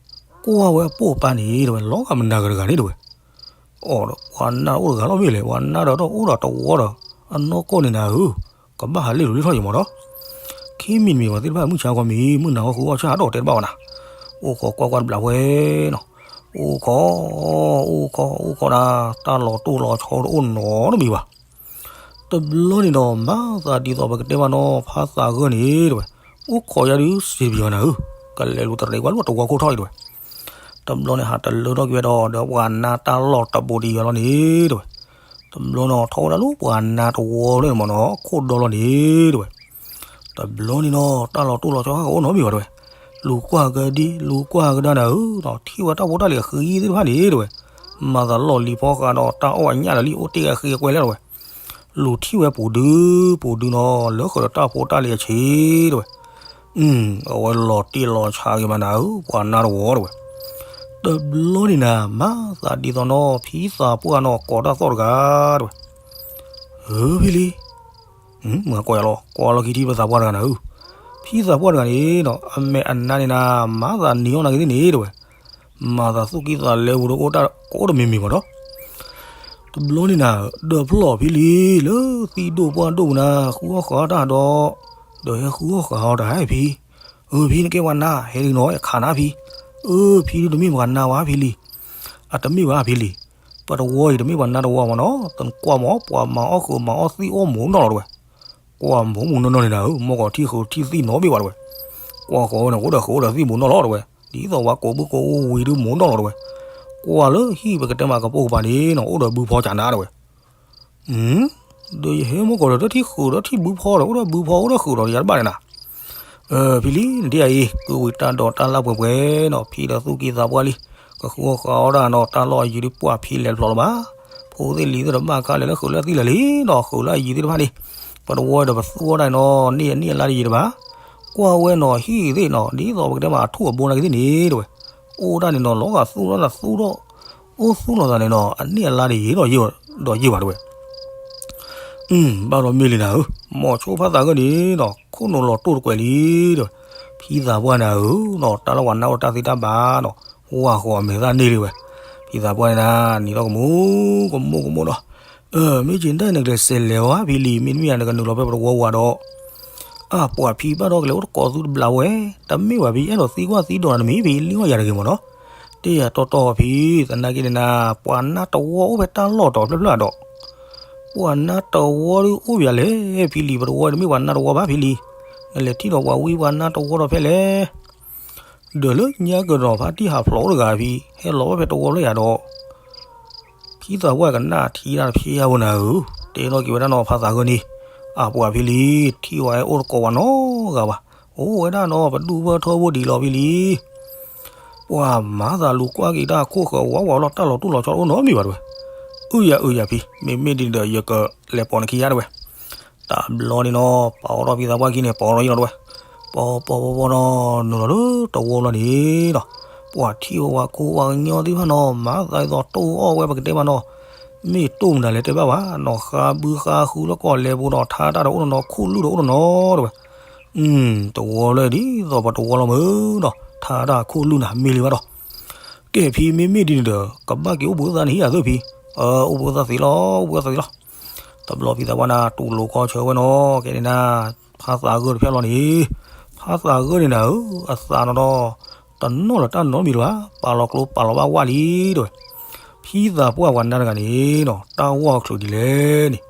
ကွၢ်ဝဲအပိာ်ပၢ်န့ၣ်တဝဲ လီၤဂာ်မနၤဂၤတဂၤန့ၣ်တဝဲ အိၣ်ဒီးပှၤနါအိၣ်တဂၤလီၤမ့ၢ်လဲၣ် ပှၤနါဒီးတအိၣ်ဒီးတဝီဒီး အနီၢ်ကီၢ်န့ၣ်နၤဧၢ, ကဘၣ်ဟးလ့ၣ်လိၤလ့ၣ်ထီၣ်ယံၤမးဒီး, ခံမံၤတမံၤပှၤသ့ၣ်တဖၣ်မုၢ်ဆါခီမံၤ မုၢ်နၤဟီၣ်ဃုအီၣ်ဆၣ်ဒီးတဲတဘၣ်ဝဲနၤ, အိၣ်ခိးကွၢ်ကွၢ်တဘျီဝဲနီၤ, အိၣ်ခိး, အိၣ်ခိး အိၣ်ခိးဒၣ် တၢ်လီၤတိၢ်လီၤဆီတအိၣ်နီတမံၤဘၣ် တဘျီန့ၣ်ဒီး မၤသးဒ်သိးပကတဲဘၣ်နီၤ ဖါသးဂီၢ်န့ၣ်တဝဲ, အိၣ်ခိးယၤဒုးစံးပယီၤနၤဧၢ, ကလဲၤလူၤတရံးကွၢ်လၢတဝီခိၣ်ထီၣ်အံၤတဝဲ, တဘျီန့ၣ် ဟးတလၢထီၣ်က့ၤဝဲဒီး ဒီးပှၤနါတၢ်လီၢ်တဘိဒံးယၤလီၤန့ၣ်တဝဲ, တဘျီနီၤ ထီၣ်ဝဲဒၣ်လၢပှၤနါတဝီလၢန့ၣ်မ့ၢ်နီၤ ခိၣ်ဒီလီၤန့ၣ်တဝဲ တဘျီန့ၣ်နီၤ တၢ်လီၤတိၢ်လီၤဆီဟးကအိၣ်နီတမံၤဘၣ်တဝဲ, လူၤကွၢ်ကဒံ လူၤကွၢ်ကဒါနၤဧၢ, ထံၣ်ဝဲတၢ်ဖိတၢ်လံၤအဃံသ့ၣ်တဖၣ်န့ၣ်တဝဲ, မၤသးလီၢ်လံၤဖီဃးဒီးတၢ်အီၣ်အညၣ်လၢာ်လံ အိၣ်တ့ၢ်အဃံအကွဲလၢတဝဲ, လူၤထံၣ်ဝဲပူၤဒု ပူၤဒုနီၤ လၢဃုာ်ဒီးတၢ်ဖိတၢ်လံၤအဆံးတဝဲ, အဝဲလီၤတံၢ်လီၤဆါက့ၤမးနၤဧၢ ပှၤနါတဝီတဝဲ, တဘျီန့ၣ်နၤ မၤသးဒ်သိးနီၤ ဖံသးပှၢ်နီၤ ကိးတၢ်သီၣ်တဂၤတဝဲ, ဧၢ ဖံလံၤ မၤကိးယၤလီၤ ကွၢ်လီၤခံထံၣ်ဖံသးပှၢ်တဂၤနၤဧၢ, ဖံသးပှၢ်တဂၤန့ၣ်နီၤ အမဲာ်အနါန့ၣ်နၤ မၤသးနံၤအီၣ်နၤက့ၤသ့ၣ်န့ၣ်တဝဲ, မၤသးသူၣ်ကံၢ်သးလဲပူၤဒီး ကအိၣ်တမံၤမံၤမးဒီး တဘျီန့ၣ်နၤ ဒီးဖျီၣ်ဖံလံၤ လၢသံၣ်ဒိၣ်ပှၢ်ဒိၣ်ပူၤနၤ ဃုအီၣ်ဃာ်တၢ်ဒီး, ဒီးဟဲဃုအီၣ်ဃာ်အီၤတၢ်ဟဲဖံ, အၢ ဖံနကဲပှၤနါ ဟဲလံနီၤ အခးနၤဖံ, အၢ ဖံဒုးတမ့ၢ်ပှၤနါဝဲဖံလံၤ, အတမ့ၢ်ဘၣ်ဖံလံၤ, ပတဝီအံၤ တမ့ၢ်ပှၤနါတဝီမးနီၤ သနကွၢ်မး ပှၤမၤအီၣ်ဃုာ်မၤအီၣ်သံၣ်အိၣ်မူးနီၢ်လီၤတဝဲ, ကွၢ်မူးမူးနီၢ်နီၢ်န့ၣ်နၤဧၢ မီၢ်ကီးထံၣ်ဃုာ်ထံၣ်သံၣ်နီၢ်ဘ့ၣ်ဝဲတဝဲ, ကွၢ်ဃီဝဲန့ၣ် အိၣ်ဒီးဃုာ်အိၣ်ဒီးသံၣ်မူးနီၢ်လီၤတဝဲ, ဒ်သိးဝဲကိးဘုကိးအိၣ်ဝံၤဒုးမူးနီၢ်လီၤတဝဲ, ကွၢ်လၢဟံၣ်ပကတဲမးကပိာ်ကပၤန့ၣ်နီၤ အိၣ်ဒီးဘုဖီကနါတဝဲ အၢ ဒီးယဟဲမ့ၢ်ကီးဒီး ဒီးထံၣ်ဃုာ်ဒီးထံၣ်ဘုဖီဒီး အိၣ်ဒီးဘုဖီအိၣ်ဒီးဃုာ်ဒီး ယၤတဘၣ်န့ၣ်နၤ. ဖံလံ နဒ်အံၤ ကုဝံၤတၢ်ဒိးတၢ်လၢပှဲၤပှဲၤနီၤ ဖံဒီးသူၣ်က့သးပှၢ်လံ, ကဃုအီၣ်ဃုအီၣ်တၢ်နီၤ တၢ်လီၢ်အယံၤဒ်ပှၢ်ဖံလဲၤတဖျိလၢၤဘၣ်. ဖိသ့ၣ်လံၤသ့ၣ်တဘၣ်ခါလဲၤလၢဃုာ်လၢသံလၢာ်လံနီၤ ဃုာ်လၢအယံၤသ့ၣ်တဖၣ်န့ၣ်, ပတဝီဒီးပသူၣ်အီၣ်တၢ်နီၤ န့ၢ်အနံၣ်အလါတယံၤတဘၣ်. ကွၢ်ဝဲနီၤဟံၣ်သ့ၣ်နီၤ ဒ်သိးပကတဲမးအထူၣ်အဘိနာ်က့သ့ၣ်န့ၣ်တဲဝဲ, အိၣ်ဒၣ်န့ၣ်နီၤ လီၤဂာ်သူၣ်လီၤသးသူၣ်ဒီး အိၣ်သူၣ်လီၤသးန့ၣ်နီၤ အနံၣ်အလါတယံၤဒီးယံာ်ဘၣ်တဲဝဲ. ဘၣ်ဒီးမ့ၢ်လံနၤဧၢ, မိၤဆိဖါသးဂၢၢ်န့ၣ်နီၤ ခိၣ်နူာ်လီၤတိၢ်တကွဲးလံတဲဝဲ. ဖံသးပှၢ်နၤဧၢနီၤ တၢ်လၢပှၤနါအိၣ်တၢ်သ့တၢ်ဘၣ်နီၤ ဝၢ်ဃီၤအမဲာ်သၣ်န့ၢ်လံဝဲ. ဖံသးပှၢ်န့ၣ်နၤ နံၤထီၣ်ကမူၤကမူၤကမူၤနီၤ, မ့ၢ်က့ၤဒၣ်နကလဲၤစဲးလဲၤဝဲဖံလံၤ မ့တမ့ၢ်ယၤနကနုာ်လီၤဖဲပတဝီဝၤဒီး အၢ ပှၤဖံဘၣ်ဒီးကလဲၤအိၣ်တကိးသုတဘျးဝဲ, တမ့ၢ်ဘၣ်ဖံ အဲၣ်ဒိးသံကွၢ်သံဒိးနၤတမံၤဖံ လံအီၣ်ယၤတဂ့ၤမ့ၢ်နီၤ, တ့ၢ်ယၤတီတီဖံ, သနာ်က့န့ၣ်နၤ ပှၤနါတဝီအိၣ်ဖဲတၢ်လီၢ်တီၤဖျၢၣ်ဖျၢၣ်ဒီး, ပှၤနါတဝီဒုးအိၣ်ပယၤလဲၣ်, ဖံလံၤပတဝီတမ့ၢ်ပှၤနါတဝီဘၣ်ဖံလံၤ, နလဲၤထံၣ်ဒီးပှၤဝံပှၤနါတဝီဒီးဖဲလဲၣ် ဒီးလၢညါကဒီးဖါတံၢ်ဟးဖျိးအိၣ်တဂၤဖံ, ဟဲလီၤဝဲဖဲတဝီဖျၢၣ်ယၤဒီး, ဖံသးပှၢ်ကနၣ်ထံတၢ်တဖျၢၣ်ဖိနၤဧၢ, တဲထီၣ်က့ၤဝဲဒၣ်နီၤဖါသးဂၢၢ်န့ၣ်, အပှၤဖံလံၤ ထံၣ်ဝဲအိၣ်တကိးဝဲနီတဂၤဘၣ်, အိၣ်ဝဲဒၣ်နီၤ ပဒူၣ်ဝဲထီဘိဒံးလီၤဖံလံၤ ပှၤမၤသးလူၤကွၢ်က့ၤတၢ်ခိၣ်ဃၢၤဝးဝးလီၤ တၢ်လီၤတူၢ်လီၤဆီတအိၣ်နီတမံၤဘၣ်တဲဝဲ, အုယၤအုယၤဖံ, မ့မ့ၢ်ဒ်န့ၣ်ဒီး ယကလဲၤပိာ်နခံယါတဲဝဲ, တဘျီန့ၣ်နီၤ ပာ်အီၣ်ထီၣ်ဖံသးပှၢ်ခံန့ၣ် ပိာ်ထီၣ်ယံၤလီၤတဲဝဲ, ပီပီပီပီနီၤ နုာ်လီၤလၢတဝီလီၤန့ၣ်နီၤ, ပှၤထံၣ်ဝဲဝၤခိၣ်ဝၤကညီသ့ၣ်တဖၣ်နီၤ မၤသးဒ်သိးတိၢ်အီၣ်ဝဲပကတဲမးနီၤ, မ့ၢ်တိၢ်မနုၤလဲၣ်တဲဘၣ်ဘၣ်နီၤ ဃါဘုဃါဃုလၢကီၢ်လဲၤပူၤနီၤ ထါတၢ်ဒီးအိၣ်နီၤနီၤ ခိၣ်လုၢ်ဒီးအိၣ်နီၤနီၤတဲဝဲ တဝီလၢဒ်သိးပတဝီလီၤမ့ၢ်နီၤ ထါတၢ်ခိၣ်လုၢ်နၤမ့ၢ်လံဘၣ်ဒီး, ကဲဖံမ့မ့ၢ်ဒ်န့ၣ်ဒီး ကဘၣ်က့ၤအိၣ်ဘှံးအိၣ်သါန့ၣ်ဟံၣ်ယၤသ့ၣ်ဖံ, အိၣ်ဘှံးအိၣ်သါသ့လီၤ အိၣ်ဘှံးအိၣ်သါသ့လီၤ. တဘျီဖံသးပှၢ်နၤ တူၢ်လိာ်ခီဆၢဝဲနီၤ ကဲန့ၣ်နၤ, ဖါသးဂၢၢ်တဖျၢၣ်လီၤန့ၣ်, ဖါသးဂၢၢ်န့ၣ်နၤဧၢ, အသးနီၤဒီး တနီၤလၢတၢ်နီတမံၤလၢၤဘၣ်, ပာ်လီၤကျိပာ်လီၤဘၣ်ဝၣ်လံတဲဝဲ ဖံသးပှၢ်ပှၤနါတဂၤန့ၣ်နီၤ တၢ်ဂီၢ်အချုးဒ်လဲၣ်န့ၣ်,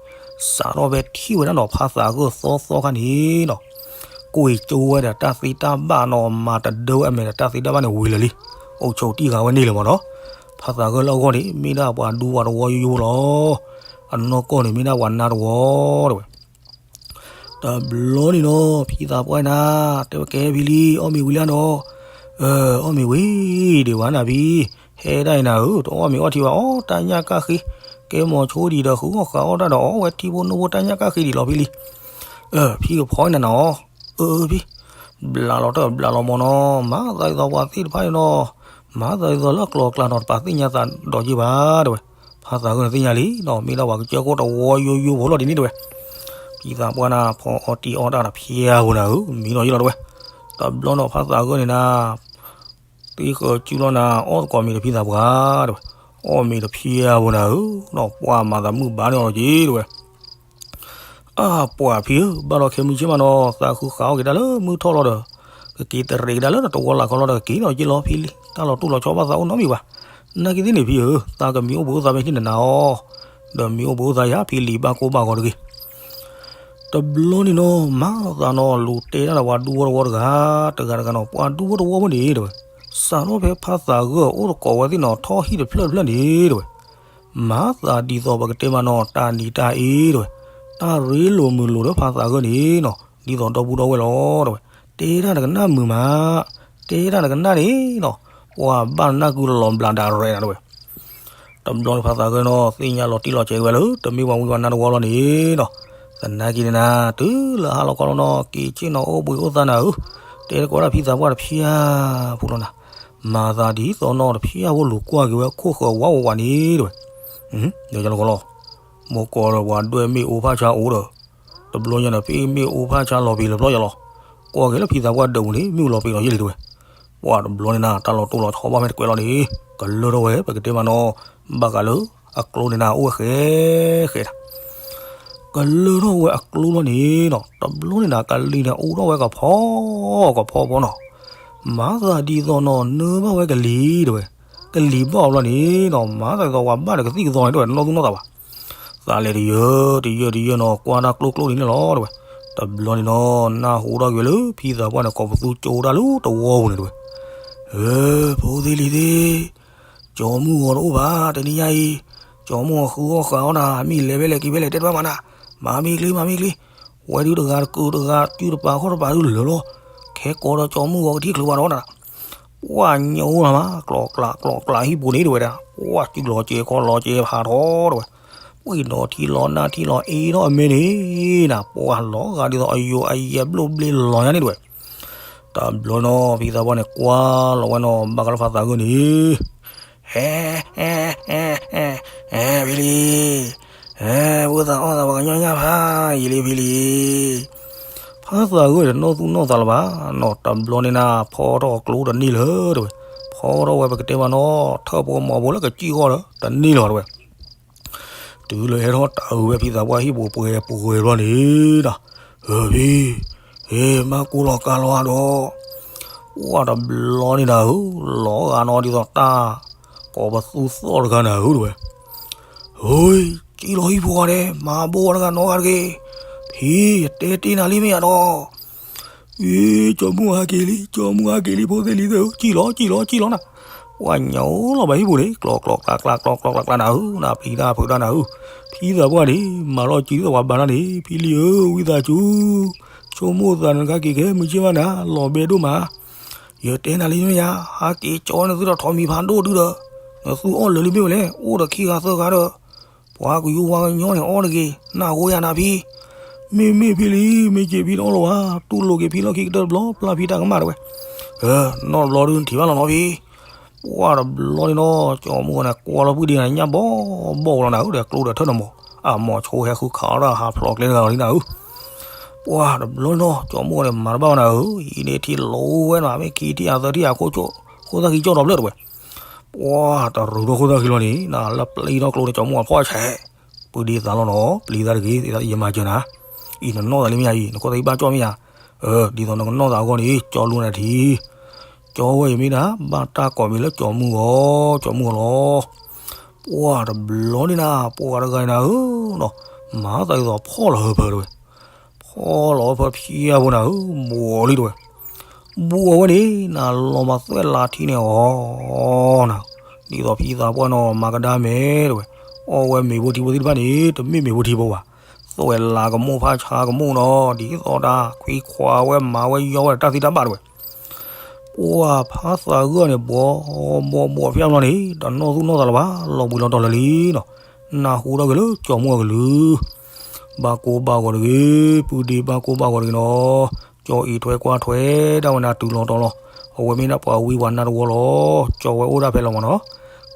စးထီၣ်ဖဲထံၣ်ဝဲဒၣ်နီၤ ဖါသးဂၢၢ်သီသီခါန့ၣ်နီၤ, ကွံာ်ကၠိဝဲဒီးတၢ်သ့တၢ်ဘၣ်နီၤ မၤတဒၢဝဲအမဲာ်ဒီးတၢ်သ့တၢ်ဘၣ်န့ၣ်ဝံၤလၢာ်လံ, အိၣ်ဆိးတံၢ်ဃာ်ဝဲန့ၣ်လၢၤမ့ၢ်နီၤ, ဖါသးဂၢၢ်လၢအဂီၢ်န့ၣ် မ့ၢ်ဒၣ်ပှၤဒူပှၤတဝီယိယိဖိလီၤ, အနီၢ်ကီၢ်န့ၣ်မ့ၢ်ဒၣ်ပှၤနါတဝီတဲဝဲ တဘျီန့ၣ်နီၤ ဖံသးပှၢ်နၤ တဲဝဲကဲဖံလံ အီၣ်မ့ၤဝံၤလံဧါနီၤ, အီၣ်မ့ၤဝံၤဒံးဝဲနၤဖံ, ဟဲဒၣ်အံၤနၤဧၢ တအီၣ်မ့ၤအီထံဘၣ် အီၣ်တၢ်ညၣ်ကၣ်ဃ့, ကဲမိၤဆိဒံးဒီးဃုအီၣ်ဃုအီၣ်တၢ်ဒီးအီၣ်ဝဲထံဖိနိဖိတၢ်ညၣ်ကၣ်ဃ့ဒံးလီၤဖံလံ, ဖံကဖီနၤနၤအီၤ, အၢဖံ, ဘျးလီၤတၢ်ဘျးလီၤမီၤနီၤ မၤသးဒ်သိးပှၤသ့ၣ်တဖၣ်န့ၣ်နီၤ, မၤသးဒ်သိးလၢအကျိၤအကျဲနီၤ တပာ်သ့ၣ်ညါသးဒီးယ့ၢ်ဘၣ်တဲဝဲ, ဖါသးဂၢၢ်န့ၣ်သ့ၣ်ညါလံနီၤ မ့ၢ်ဒၣ်ပှၤကစၢၢ်ခိၣ်တဝီယိယိဖိလီၤဒ်န့ၣ်တဲဝဲ, ဖံသးပှၢ်နၤ ဖီအီၣ်တံၢ်အီတၢ်ဒီးဖျါဝဲနၤဧၢ မံလီၤယ့ၢ်လီၤတဲဝဲ, တဘျီနီၤ ဖါသးဂၢၢ်န့ၣ်နၤ သ့ဃၢၤစုလီၤနၤ အီၣ်သကိးမ့ၤတဖံသးပှၢ်တဲဝဲ, အီၣ်မ့ၤတဖျါဝဲနၤဧၢနီၤ ပှၤမၤသးမုာ်ဘၣ်န့ၢ်အီၤလီၤက့ၤတဲဝဲ အါပှၤဖံဧၢ ဘၣ်ဒီးခဲမုၢ်ဆ့ၣ်မးနီၤ သးဃုဃာ်အီၣ်က့ၤတၢ်လၢမုၢ်ထီၣ်လီၤဒီး ကက့ၤတရံးကဒါလၢနတဝီလၢ်ခီလီၤဒီး က့ၤနီၤယ့ၢ်လီၤဖံလံ တၢ်လီၤတူၢ်လီၤဆီဘၣ်သးအိၣ်နီတမံၤဘၣ်, နာ်က့သ့ၣ်န့ၣ်ဖံဧၢ သးကမံအိၣ်ဘှံးအိၣ်သါဖဲန့ၣ်နနၤအီၤ, ဒီးမံအိၣ်ဘှံးအိၣ်သါယၤဖံလံၤဘၣ်ကိၢ်ဘၣ်ဂီၤတဂ့ၤ တဘျီန့ၣ်နီၤ မၤသးနီၤ လူၤတဲတၢ်ဒီးပှၤဒူဖိတဝီတဂၤ, တဂၤတဂၤနီၤ ပှၤဒူဖိတဝီဖိန့ၣ်တဲဝဲ, စးထီၣ်ဖဲဖါသးဂၢၢ်အိၣ်သကိးဝဲသ့ၣ်နီၤ ထီၣ်ဟံၣ်တဖျၢၣ်တဖျၢၣ်န့ၣ်တဲဝဲ, မၤသးဒ်သိးပကတဲမးနီၤ တၢ်နံၤတၢ်အ့တဲဝဲ, တၢ်ရ့လိာ်မုာ်လိာ်လၢဖါသးဂၢၢ်န့ၣ်နီၤ ဒ်သိးဒီပုၢ်ဒီဝဲၢ်လီၤတဲဝဲ, တဲတၢ်နကနၣ်မုာ်မး, တဲတၢ်နကနၣ်န့ၣ်နီၤ, ပှၤဘၣ်နၢ်ကုလီၤဘျးဒၣ်ရဲၣ်နၤတဲဝဲ တဘျီန့ၣ်ဖါသးဂၢၢ်နီၤ သ့ၣ်ညါလီၤတံၢ်လီၤဆဲးဝဲလၢ တမ့ၢ်ပှၤဝံပှၤနါတဝီလီၤန့ၣ်နီၤ, သနာ်က့န့ၣ်နၤ တုၤလၢဟါလီၤခီလီၤနီၤ က့ၤဆ့ၣ်နီၤအိၣ်ဘှံးအိၣ်သါနၤဧၢ, တဲသကိးတၢ်ဖံသးပှၢ်တဖျါဖိလီၤနၤ, မၤသးဒ်သိးနီၤတဖျါဖိလူၤကွၢ်က့ၤဝဲခိၣ်ဃၢၤဝးဝးဝးန့ၣ်တဲဝဲ, ဒီးယလီၤခီလီၤ, မိၢ်ကီၢ်ဒီးပှၤဒွဲၣ်မ့ၣ်အူဖးဆါအိၣ်ဒီး တဘျီညါန့ၣ် ဖဲမ့ၣ်အူဖးဆါလီၤပံၤလီၤပျီယလီၤ, ကွၢ်က့ၤလၢဖံသးပှၢ်ဒၢးပူၤန့ၣ် မ့ၣ်အူလီၤပံၤလီၤယလံတဲဝဲ ပှၤတဘျီန့ၣ်နၤ တၢ်လီၤတိၢ်လီၤဆီဘၣ်မ့ၢ်တကွဲးလီၤန့ၣ် ကလၢထီၣ်ဝဲပကတဲမးနီၤ, ဘၣ်ဃးလၢအကျိန့ၣ်နၤ အိၣ်ဝဲဃဲဃဲနၤ, ကလၢထီၣ်ဝဲအကျိလီၤန့ၣ်နီၤ, တဘျီန့ၣ်နၤ ကလံၤန့ၣ်အူထီၣ်ဝဲကဖီကဖီဖီနီၤ, မၤသးဒ်သိးနီၤ နၢဘၣ်ဝဲကလံၤတဲဝဲ, ကလံၤဘၣ်အီၤဘျီန့ၣ်နီၤ မၤသးဒ်သိးပှၤဘၣ်ဒီးကသံၣ်ကသီန့ၣ်တဲဝဲ နီၢ်သူၣ်နီၢ်သးဘၣ် သးလဲၤတယၢတယၢတယၢနီၤ ကွၢ်တၢ်ကျိကျိဒ်န့ၣ်လီၤတဲဝဲ, တဘျီန့ၣ်နီၤ နၢ်ဟူထီၣ်က့ၤဝဲလၢဖံသးပှၢ်န့ၣ် ကိးပသူကၠိတၢ်လၢတဝီပူၤန့ၣ်တဲဝဲ, ဖိသ့ၣ်လံၤသ့ၣ်, ကၠီမုၢ်ဂီၤတအိၣ်ဘၣ် တနံၤညါအံၤ, ကၠီမုၢ်ဂီၤဃုအီၣ်ဃုအီတၢ် မ့ၢ်လဲၤဖဲလဲၣ်က့ၤဖဲလဲၣ်တဲတဘၣ်မးနၤ, မၤမ့ၢ်ချ့ မၤမ့ၢ်ချ့, ဝဲဒုးတဂၤတကုာ်တဂၤ စုတပၤခီၣ်တပၤဒုးလၢာ်လီၤ, ခဲကိးဒီးကၠီမုၢ်ဂီၤကထံၣ်ချုးဘၣ်ဒီးနၤ, ပှၢ်ညိလီၤမး ကျိးကျးကျိးကျးဟံၣ်ပူၤန့ၣ်တဝဲဒၣ်, ပှၢ်စုလီၤကဲခီလီၤကဲဖးထီတဝဲ, ပှ့ၤဒီးထံလီၤနၢ်ထံလီၤအ့ထီၣ်အမဲန့ၣ်, နၤပှၢ်လီၤဂာ်ဒ်သိးအယိာ်အယဲၢ်ဘျိၣ်ဘျ့လီၤညါန့ၣ်တဝဲ တဘျီနီၤ ဖံသးပှၢ်န့ၣ် ကွၢ်လီၤဝဲနီၤ ဘၣ်ဃးလၢဖးသးဂၢၢ်န့ၣ်, ဟဲ, ဟဲ, ဟဲ, ဟဲ, ဟဲ, ဖံလံၤ, ဟဲ, ဝံသးအီၣ်သးပှၤကညီညၣ်ဖးယံာ်လံဖံလံၤ, ဖးသးဂၢၢ်တနီၢ်သူၣ်နီၢ်သးလၢၤဘၣ်နီၤ, တဘျီန့ၣ်နၤ ဖီထီၣ်ကျိတန့ၢ်လၢၤတဝဲ, ဖီထီၣ်ဝဲပကတဲဘၣ်နီၤ ထၢၣ်ဖိမီၤဖိလၢကစံၣ်ဂီၢ်ဒီး တန့ၢ်လၢၤတဝဲ တုၤလၢဟဲထီၣ်တၢ်အုးဝဲဖံသးပှၢ်ဟံၣ်ပူၤပှဲၤပှဲၤဘျီန့ၣ်, ဟၢဖံ, ဟ့ၣ်မၤကိလီၤကါလီၤဒီး, ပှၢ်တဘျီန့ၣ်နၤဧၢ, လီၤဂာ်နီၤဒ်သိးတၢ်ကိးပသူသီၣ်တဂၤနၤဧၢတဝဲ, ဟ့ၣ်, စံၣ်လီၤဟံၣ်ဖိဂၤန့ၣ် မၤဘိးဝဲတဂၤနီတဂၤတဂ့ၤ, ဖံ, ယတဲတ့ၢ်နၤလံမ့ၢ်ယါဒီး အ့ ကၠီမုၢ်ဟးက့ၤလံ ကၠီမုၢ်ဟးက့ၤလံ ဖိသ့ၣ်လံၤသ့ၣ်ဧၢ စံၣ်လီၤ စံၣ်လီၤ စံၣ်လီၤနၤ, ပှၢ်ညိလီၤဘၣ်ဟံၣ်ပူၤန့ၣ် ကျီကျီကျါကျါ ကျီကျီကျါကျါနၤဧၢ နၤပျံၤတၢ်ဖုးတၢ်နၤဧၢ, ဖံသးပှၢ်န့ၣ် မၤလီၤစုဒ်သိးပှၤဘါတၢ်န့ၣ် ဖံလံၤဧၢ ဝံသးစူၤ, ဆိကမိၣ်သးနကဟဲက့ၤကဲမုာ်က့ၤဘၣ်နၤ လီၤဘဲဒိၣ်မး, ယတဲနၤလံမ့ၢ်ယါ ဟးက့ၤကၠီနသုဒီးထိးမံၤဖးဒိၣ်ဒုဒီး, နသုအီၣ်လၢာ်လံမ့ၢ်ဝဲလဲၣ် အိၣ်ဒီးခံဂၤသၢဂၤဒီး ပှၤကယူၤပှၤကညီန့ၣ်အီၣ်တဂ့ၤ နၢ်ဟူယၤနၤဖံ, မ့မ့ၢ်ဖံလံၤ မ့ၢ်က့ၤဖံတအီၣ်လၢၤဘၣ် တူၢ်လိာ်က့ၤဖံလီၢ်ခံကတၢၢ်တဘျီ ပျၢ်ဖံတၢ်ကမၣ်တဝဲ, နီၢ်တဘျီဒုးနထံၣ်ဘၣ်လီၤနီၤဖံ, ပှၢ်တဘျီန့ၣ်နီၤ ကၠီမုၢ်ဂီၤန့ၣ် ကွၢ်လီၤပုၢ်ဒ့နၤညၣ်ဘီဘီလီၤနၤဧၢ ဒီးကျိဒီးထၢၣ်နမီၤ, အမိၤဆိဟဲဃုခးအီၣ်တၢ်ဟးဖျိးကျဲတဂၤလီၤလံနၤဧၢ, ပှၢ်တဘျီန့ၣ်နီၤ ကၠီမုၢ်ဂီၤန့ၣ် မၤတဘၣ်ဘၣ်နၤဧၢ, အံၤန့ၣ်ထံၣ်လိာ်ဝဲနီၤ မ့ၢ်ခံထံၣ်အသၢထံၣ်အခိၣ် ခိၣ်သၣ်ခံကၠီၣ်ဒီးဖျၢၣ်တဝဲ ပှၢ်တရူးထီၣ်ခိၣ်သၣ်ခံလီၤန့ၣ် နၤလၢပျံၤထီၣ်ကျိန့ၣ် ကၠီမုၢ်အဖီၣ်ဆဲး, ပုၢ်ဒ့သးလီၤနီၤ ပျံၤသးတဂ့ၤ ယမၤစၢၤနၤ, အံၤနနီၢ်သးလံမ့ၢ်ယါအံၤ နခိၣ်သၣ်ဘၣ်ကၠီၣ်မ့ၢ်ယါ, ဒ်သိးနကနီၢ်သးအဂီၢ်န့ၣ် ကၠီလူနၤထံ, ကၠီဝဲအံၤမ့ၢ်ဒၣ် ဘၣ်တၢ်ကိးမံၤလၢကၠီမုၢ်ဂီၤ ကၠီမုၢ်ဂီၤလီၤ, ပှၢ်တဘျီန့ၣ်နၤ ပှၤတဂၤန့ၣ်နၤဧၢ, မၤသးဒ်သိးဖီၣ်လီၤဟၢဖၢတဝဲ ဖီၣ်လီၤဖၢဖျါဖိနၤဧၢ ဘှီးလံတဝဲ, ဘှီးဝဲန့ၣ် နၤလီၤမၤသွဲၣ်လးထံန့ၣ်အီၤ, နၤ, ဒ်သိးဖံသးပှၢ်နီၤ မၤကဒါမဲာ်တဝဲ, အီၣ်ဝဲမ့ၤဖိထံဖိသ့ၣ်တဖၣ်န့ၣ် တမ့ၢ်မ့ၤဖိထံဖိဘၣ်, သွဲၣ်လးကမိၣ်ဖးဆါကမိၣ်နီၤ ဒ်သိးတၢ်ခွံခွါဝဲမၤဝဲယီဝဲတၢ်သံတၢ်ဘၣ်တဝဲ ပှၢ်ဖးသးဂၢၢ်န့ၣ် ဘှီဘှီဘှီဖျါဘျီန့ၣ် တနီၢ်သူၣ်နီၢ်သးလၢၤဘၣ် လီၤဘှံးလီၤတီၤလၢာ်လံနီၤ, နၢ်ဟူထီၣ်က့ၤလၢကၠီမုၢ်အကလုၢ်, ဘၣ်ကိးဘၣ်ဂီၤတဂ့ၤ, ပုၢ်ဒ့ဘၣ်ကိးဘၣ်ဂီၤတဂ့ၤနီၤ, ကၠီအံးထွဲကွၢ်ထွဲဒၣ်ဝဲနၤတုၤလီၤတီၤလီၤ, အဝဲမ့ၢ်ဒၣ်ပှၤဝံပှၤနါတဝီလီၤ, ကၠီဝဲအိၣ်ဒၣ်ဖဲလီၤမးနီၤ,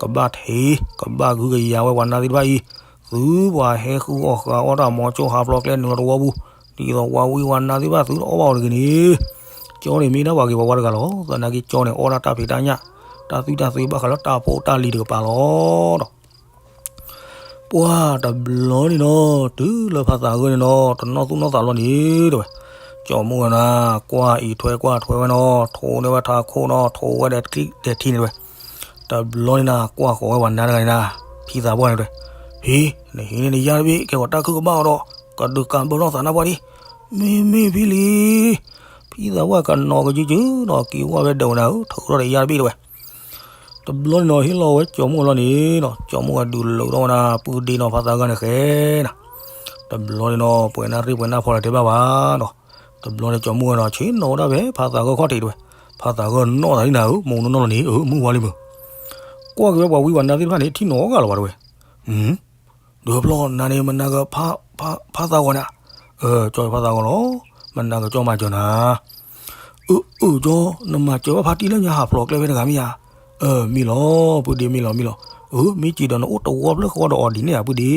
ကဘၣ်ထံး ကဘၣ်ဂုာ်ကယၤဝဲပှၤနါသ့ၣ်တဖၣ်အံၤ, သုပှၤဟဲဃုအီၣ်ဃုအီၣ်တၢ်မီၤကၠိဟးဖျိးကျဲနုာ်လီၤတဝီပူၤ, ဒ်သိးပှၤဝံပှၤနါသ့ၣ်တဖၣ်သုတအီၣ်ဘၣ်အီၤတဂ့ၤန့ၣ်, ကၠီန့ၣ်မ့ၢ်ဒၣ်ပှၤဂ့ၤပှၤဝါတဂၤလီၤ, သနာ်က့ကၠီန့ၣ် အီၣ်ဒၣ်တၢ်ဖံးတၢ်ညၣ်, တၢ်သုတၢ်သ့ဘၣ်ဃးလၢတၢ်ဖိတၢ်လံၤတကပၤလီၤဒီး ပှၢ်တဘျီန့ၣ်နီၤ တုၤလၢဖးသးဂၢၢ်န့ၣ်နီၤ တနီၢ်သူၣ်နီၢ်သးလီၤန့ၣ်တဝဲ, ကၠီမုၢ်ဂီၤနၤ ကွၢ်အံးထွဲကွၢ်ထွဲဝဲနီၤ ထိးန့ၢ်ဝဲထးခိၣ်နီၤ ထိးဝဲဒဲးထံန့ၣ်တဝဲ, တဘျီန့ၣ်နၤ ကွၢ်ဃီၤဝဲပှၤနါတဂၤန့ၣ်နၤ, ဖံသးပှၢ်န့ၣ်တဝဲ, ဟ့ၣ်, နဟံးန့ၢ်နယၢ်တဘ့ၣ် ကဲဂီၤတၢ်ခုၣ်ကဘၣ်အီၤဒီး ကဒုးကးဘၢထီၣ်သးနါပှၢ်ဒံး, မ့မ့ၢ်ဖံလံၤ ဖံသးပှၢ်ကနီၤကစုစုနီၤ က့ၤဝဲဒၣ်ဝဲနၤဧၢ ထုးထီၣ်ဒီးယၢ်တဘ့ၣ်တဝဲ တဘျီန့ၣ်နီၤ ဟ့ၣ်လီၤဝဲကၠီမုၢ်အလီၢ်န့ၣ်နီၤ ကၠီမုၢ်အဒုးလိာ်ထီၣ်ဝဲဒၣ် ပုၢ်ဒ့နီၤ ဖးသးဂၢၢ်န့ၣ်ဃဲနၤ, တဘျီန့ၣ်နီၤ ပှဲၤနၢ်ရ့ၣ်ပှဲၤနၢ်ဖီလၢတဲဘၣ်ဘၣ်နီၤ, တဘျီန့ၣ်ကၠီမုၢ်ဝဲနီၤ ဆ့ၣ်နီၤဝဲဒၣ်ဖဲ ဖးသးဂၢၢ်ခီၣ်ထံးတဝဲ, ဖးသးဂၢၢ်နီၢ်သးလံနၤဧၢ မုၢ်နီၢ်နီၢ်လီၤန့ၣ် အၢ မုၢ်ဝါလံမုၢ်, ကွၢ်က့ၤဝဲပှၤဝံပှၤနါသ့ၣ်တဖၣ်န့ၣ် ထံၣ်နီၤဂၤလီၤဘၣ်တဝဲ ဒုးဖျီၣ်နၤန့ၣ် မနၤက ဖးသးဂီၤန့ၣ်, ကၠီဖးသးဂီၤလီၤ, မနၤကကၠီမၤစၢၤနၤ, အၢ အၢ ကၠီ နမၤစၢၤဘၣ်ဖါတံၢ်လၢညါဟးဖျိးကျဲဖဲတဂၤမ့ၢ်ဧါ, မ့ၢ်လီၤ ပုၢ်ဒ့မ့ၢ်လီၤ မ့ၢ်လီၤ, အၢ မ့ၢ်စံးဒီးနအိၣ်တဝီဖျၢၣ်ဃီဒီးအီၤဒ်န့ၣ်ဧါ ပုၢ်ဒ့, အီၤမ့ၢ်လီၤကၠီ သး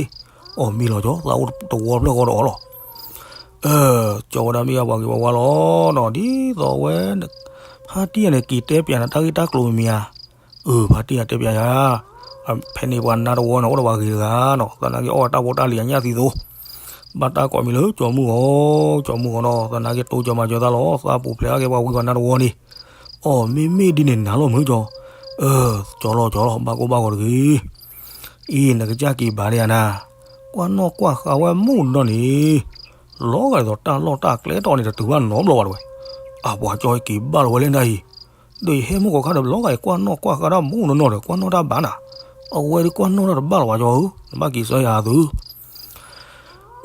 အိၣ်တဝီဖျၢၣ်ဃီဒီးအီၤလီၤ ကၠီဝဲဒၣ်မ့ၢ်ပှၤဂ့ၤပှၤဝါလီၤနီၤ ဒ်သိးဝဲ ဖါတံၢ်ယၤန့ၣ် က့ၤတဲပျးနၤတၢ်ဂ့ၢ်တၢ်ကျိၤမ့ၢ်ဧါ, အၢ ဖါတံၢ်ယၤတဲပျးယၤ, ဖဲန့ၣ်ပှၤနါတဝီန့ၣ် အိၣ်ဒီးပှၤဂ့ၤတဂၤနီၤ သနာ်က့အီၣ်ဝဲတၢ်ဖိတၢ်လံၤအညၣ်သံသိး, ဘၣ်တၢ်ကိးမံၤလၢကၠီမုၢ်ဂီၤ, ကၠီမုၢ်ဂီၤနီၤ သနာ်က့တိစၢၤမၤစၢၤသးလီၤ သးပူၤဖျဲးအါက့ၤပှၤဝံပှၤနါတဝီန့ၣ်, အီၤမ့မ့ၢ်ဒ်န့ၣ်နၤလီၤမုၢ်ကၠီ, အၢ ကၠီလီၤကၠီလီၤ ဘၣ်ကိၢ်ဘၣ်ဂီၤတဂ့ၤ အံၤ နကစၢ်က့ၤဘၣ်ဒံးဧါနၤ, ကွၢ်နီၣ်ကွၢ်ဃာ်ဝဲမုၢ်နီၢ်န့ၣ်, လီၤဂာ်ဒ်သိးတၢ်လီၢ်တၢ်ကျဲတီၢ်န့ၣ် တတုၤဘၣ်နီတဘျီဘၣ်တဝဲ, အပှၤကၠီက့ၤဘၣ်လီၤဝဲလၢနၤအံၤ, ဒီးယဟဲမုၢ်ကီၤခါဒီးလီၤဂာ်ယကွၢ်နီၣ်ကွၢ်ဃာ်ဒၣ်မုၢ်နီၢ်နီၢ်ဒီး ကွၢ်နီၣ်တၢ်ဘၣ်နၤ, အဝဲဒုးကွၢ်နီၣ်တၢ်တဘၣ်လီၤဘၣ်ကၠီဧၢ, နဘၣ်က့ၤဆၢယၤသု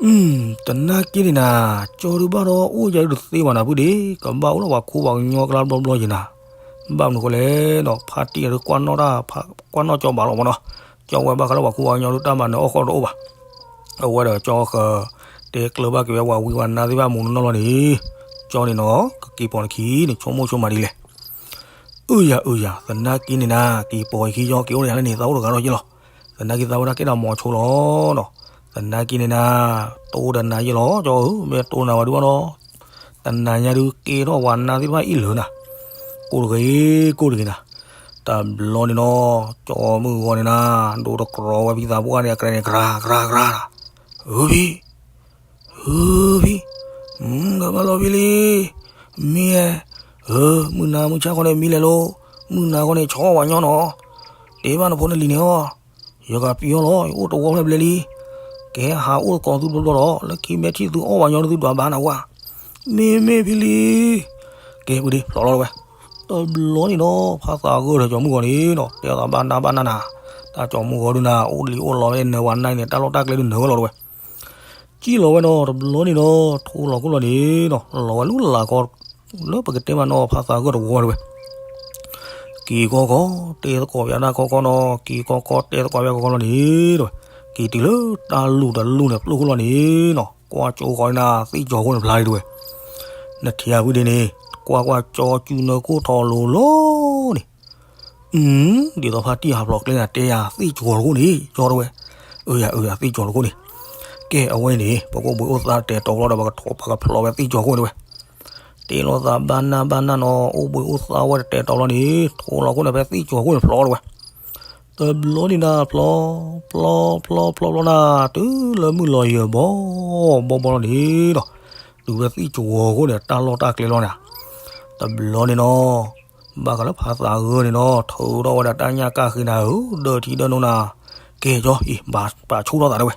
သနာ်က့န့ၣ်နၤ, ကၠီဒုးဘၣ်ဒီးအိၣ်ယၤဒုးတသ့ဘၣ်နၤ ပုၢ်ဒ့, ကဘၣ်အိၣ်လၢပှၤခူပှၤကညီကျါတဘျီဘျီယံၤနၤ. ဘၣ်မနုၤဃိလဲၣ်ဒီး ဖါတံၢ်အဒုးကွၢ်နီၣ်တၢ်, ကွၢ်နီၣ်ကၠီဘၣ်လီၤမနီၤ. ကၠီဝဲဘၣ်ဃးလၢပှၤခူပှၤကညီဒုးတၢ်မၤနၢၤအီၣ်ဃီတအိၣ်ဘၣ်. အဝဲဒီးကၠီဃၢၤ တဲကျၢၤဘၣ်က့ၤဝဲပှၤဝံပှၤနါသ့ၣ်တဖၣ်မူနီၢ်နီၢ်လီၤန့ၣ်, ကၠီန့ၣ်နီၤ ကက့ၤပိာ်နခံန့ၣ် ဆိကမိၣ်ဆိကမးဒ်လဲၣ်. အၢယၤအၢယၤ, သနာ်က့န့ၣ်နၤ က့ၤပိာ်ယခံ ကၠီက့ၤအိၣ်ဒီးယၤလၢန့ၣ် သးအိၣ်တဂၤဒီးယ့ၢ်လီၤ. သနာ်က့သးဝဲဒၣ်ကဲဒၣ်မိၤဆိလီၤနီၤ. သနာ်က့န့ၣ်နၤ တိၢ်ဒီးနၤယ့ၢ်လီၤ ကၠီဧၢ, မ့ၢ်တိၢ်နၤဝဲဒုးဘၣ်နီၤ. တနၤညါဒုးကဲထီၣ်ပှၤနါသ့ၣ်တဖၣ်အ့ၣ်လၢာ်နၤ, ကိၢ်တဂ့ၤ ကိၢ်တဂ့ၤနၤ. တဘျီန့ၣ်နီၤ ကၠီမုၢ်ဂီၤန့ၣ်နၤ ဒိတကြီဝဲဖံသးပှၢ်န့ၣ် အကြဲန့ၣ် ကြၤ ကြၤ ကြၤနၤ. ဧၢဖံ ဧၢဖံ, ကဘၣ်လီၤဖံလံ, မံဧဲ, ဧၢ, မုၢ်နၤမုၢ်ဆါခီန့ၣ်မံလဲၣ်လိၤ, မုၢ်နၤခီန့ၣ် ဆီဝဲညီနီၤ, တဲဘၣ်နဖိနလံၤန့ၣ်အီၤ, ယကပျီလီၤ ယအိၣ်တဝီဖျၢၣ်ဘျဲလံ, ကဟးအိၣ်သကိးသုတဘျီဘျီဒီး လၢခံမဲာ်ထံၣ်သုအီၣ်ဝဲညီသုဒွးဘၣ်နၤဝဲ, မ့မ့ၢ်ဖံလံ, ကဲပူၤဒ့ဖျိးလီၤတဝဲ, တဘျီန့ၣ်နီၤ ဖါသးဂၢၢ်ဒီးကၠီမုၢ်ဂီၤန့ၣ်နီၤ တဲသးဘၣ်နးဘၣ်နးနၤ, တၢ်ကၠီမုၢ်ဂီၤဒုးနၤ အိၣ်လံအိၣ်လီၤဝဲနၢၤဝဲနါန့ၣ် တၢ်လီၢ်တၢ်ကျဲဒုးနၢၤဝဲလီၤတဝဲ ကံၣ်လီၤဝဲနီၤ တဘျီန့ၣ်နီၤ ထိလီၤခိၣ်လီၤန့ၣ်နီၤ လီၤဝဲလူလၢ်ခီ လၢပကတဲမးနီၤ ဖါသးဂၢၢ်တဝီတဝဲ က့ၤခီခီ တဲသကိးပၠးတၢ်ခီခီနီၤ က့ၤခီခီ တဲသကိးပၠးခီခီလီၤန့ၣ်တဝဲ က့ၤတုၤလၢတၢ်လူၢ်တလူၢ်န့ၣ် ပျိၢ်ခိၣ်လီၤန့ၣ်နီၤ ကွၢ်ကၠိဃီန့ၣ် သ့ၣ်ကၠီၤခိၣ်န့ၣ်ဖျါလံတဝဲ နထံၣ်ဧါ ပုၢ်ဒ့န့ၣ် ကွၢ်ကွၢ် ကၠီစုနၢခိၣ်ထီၣ်လိၤလိၤန့ၣ် ဒ်သိးဖါတံၢ်ဟးဖျိးကျဲန့ၣ် တဲယၤသ့ၣ်ကၠီၤတခိၣ်န့ၣ် ကၠီတဝဲ, အၢယၤအၢယၤ သ့ၣ်ကၠီၤတခိၣ်န့ၣ်, ကဲအဝဲန့ၣ် ပကအိၣ်ဘှံးအိၣ်သါတဲာ်တီၤဘျီဒီး ပကထီၣ်ပကဖျိးဝဲသ့ၣ်ကၠီၤခိၣ်န့ၣ်တဝဲ, တဲလိာ်သးဘၣ်နၢ်ဘၣ်နၢ်နီၤ အိၣ်ဘှံးအိၣ်သါဝဲတဲာ်တီၤဘျီန့ၣ် ထိလီၤခိၣ်န့ၣ် ဖဲသ့ၣ်ကၠီၤခိၣ်န့ၣ်ဖျိးတဝဲ တဘျီန့ၣ်နၤ ဖျိ ဖျိ ဖျိ ဖျိ ဖျိနၤ တုၤလၢမုၢ်လီၤယၢၤဘီ ဘီဘီလီၤန့ၣ်ဒီး တုၤဝဲသ့ၣ်ကၠီၤခိၣ်န့ၣ် တၢ်လီၢ်တၢ်ကျဲလီၤန့ၣ်, တဘျီန့ၣ်နီၤ ဘၣ်ဃးလၢဖါသးဂၢၢ်န့ၣ်နီၤ ထုးထီၣ်ဝဲဒၣ်တၢ်ညၣ်ကၣ်ဃ့နၤဧၢ ဒၢထံဒၢနိနၤ, ကဲကၠီအံၤ ပာ်ဆူၣ်ထီၣ်သးတဝဲ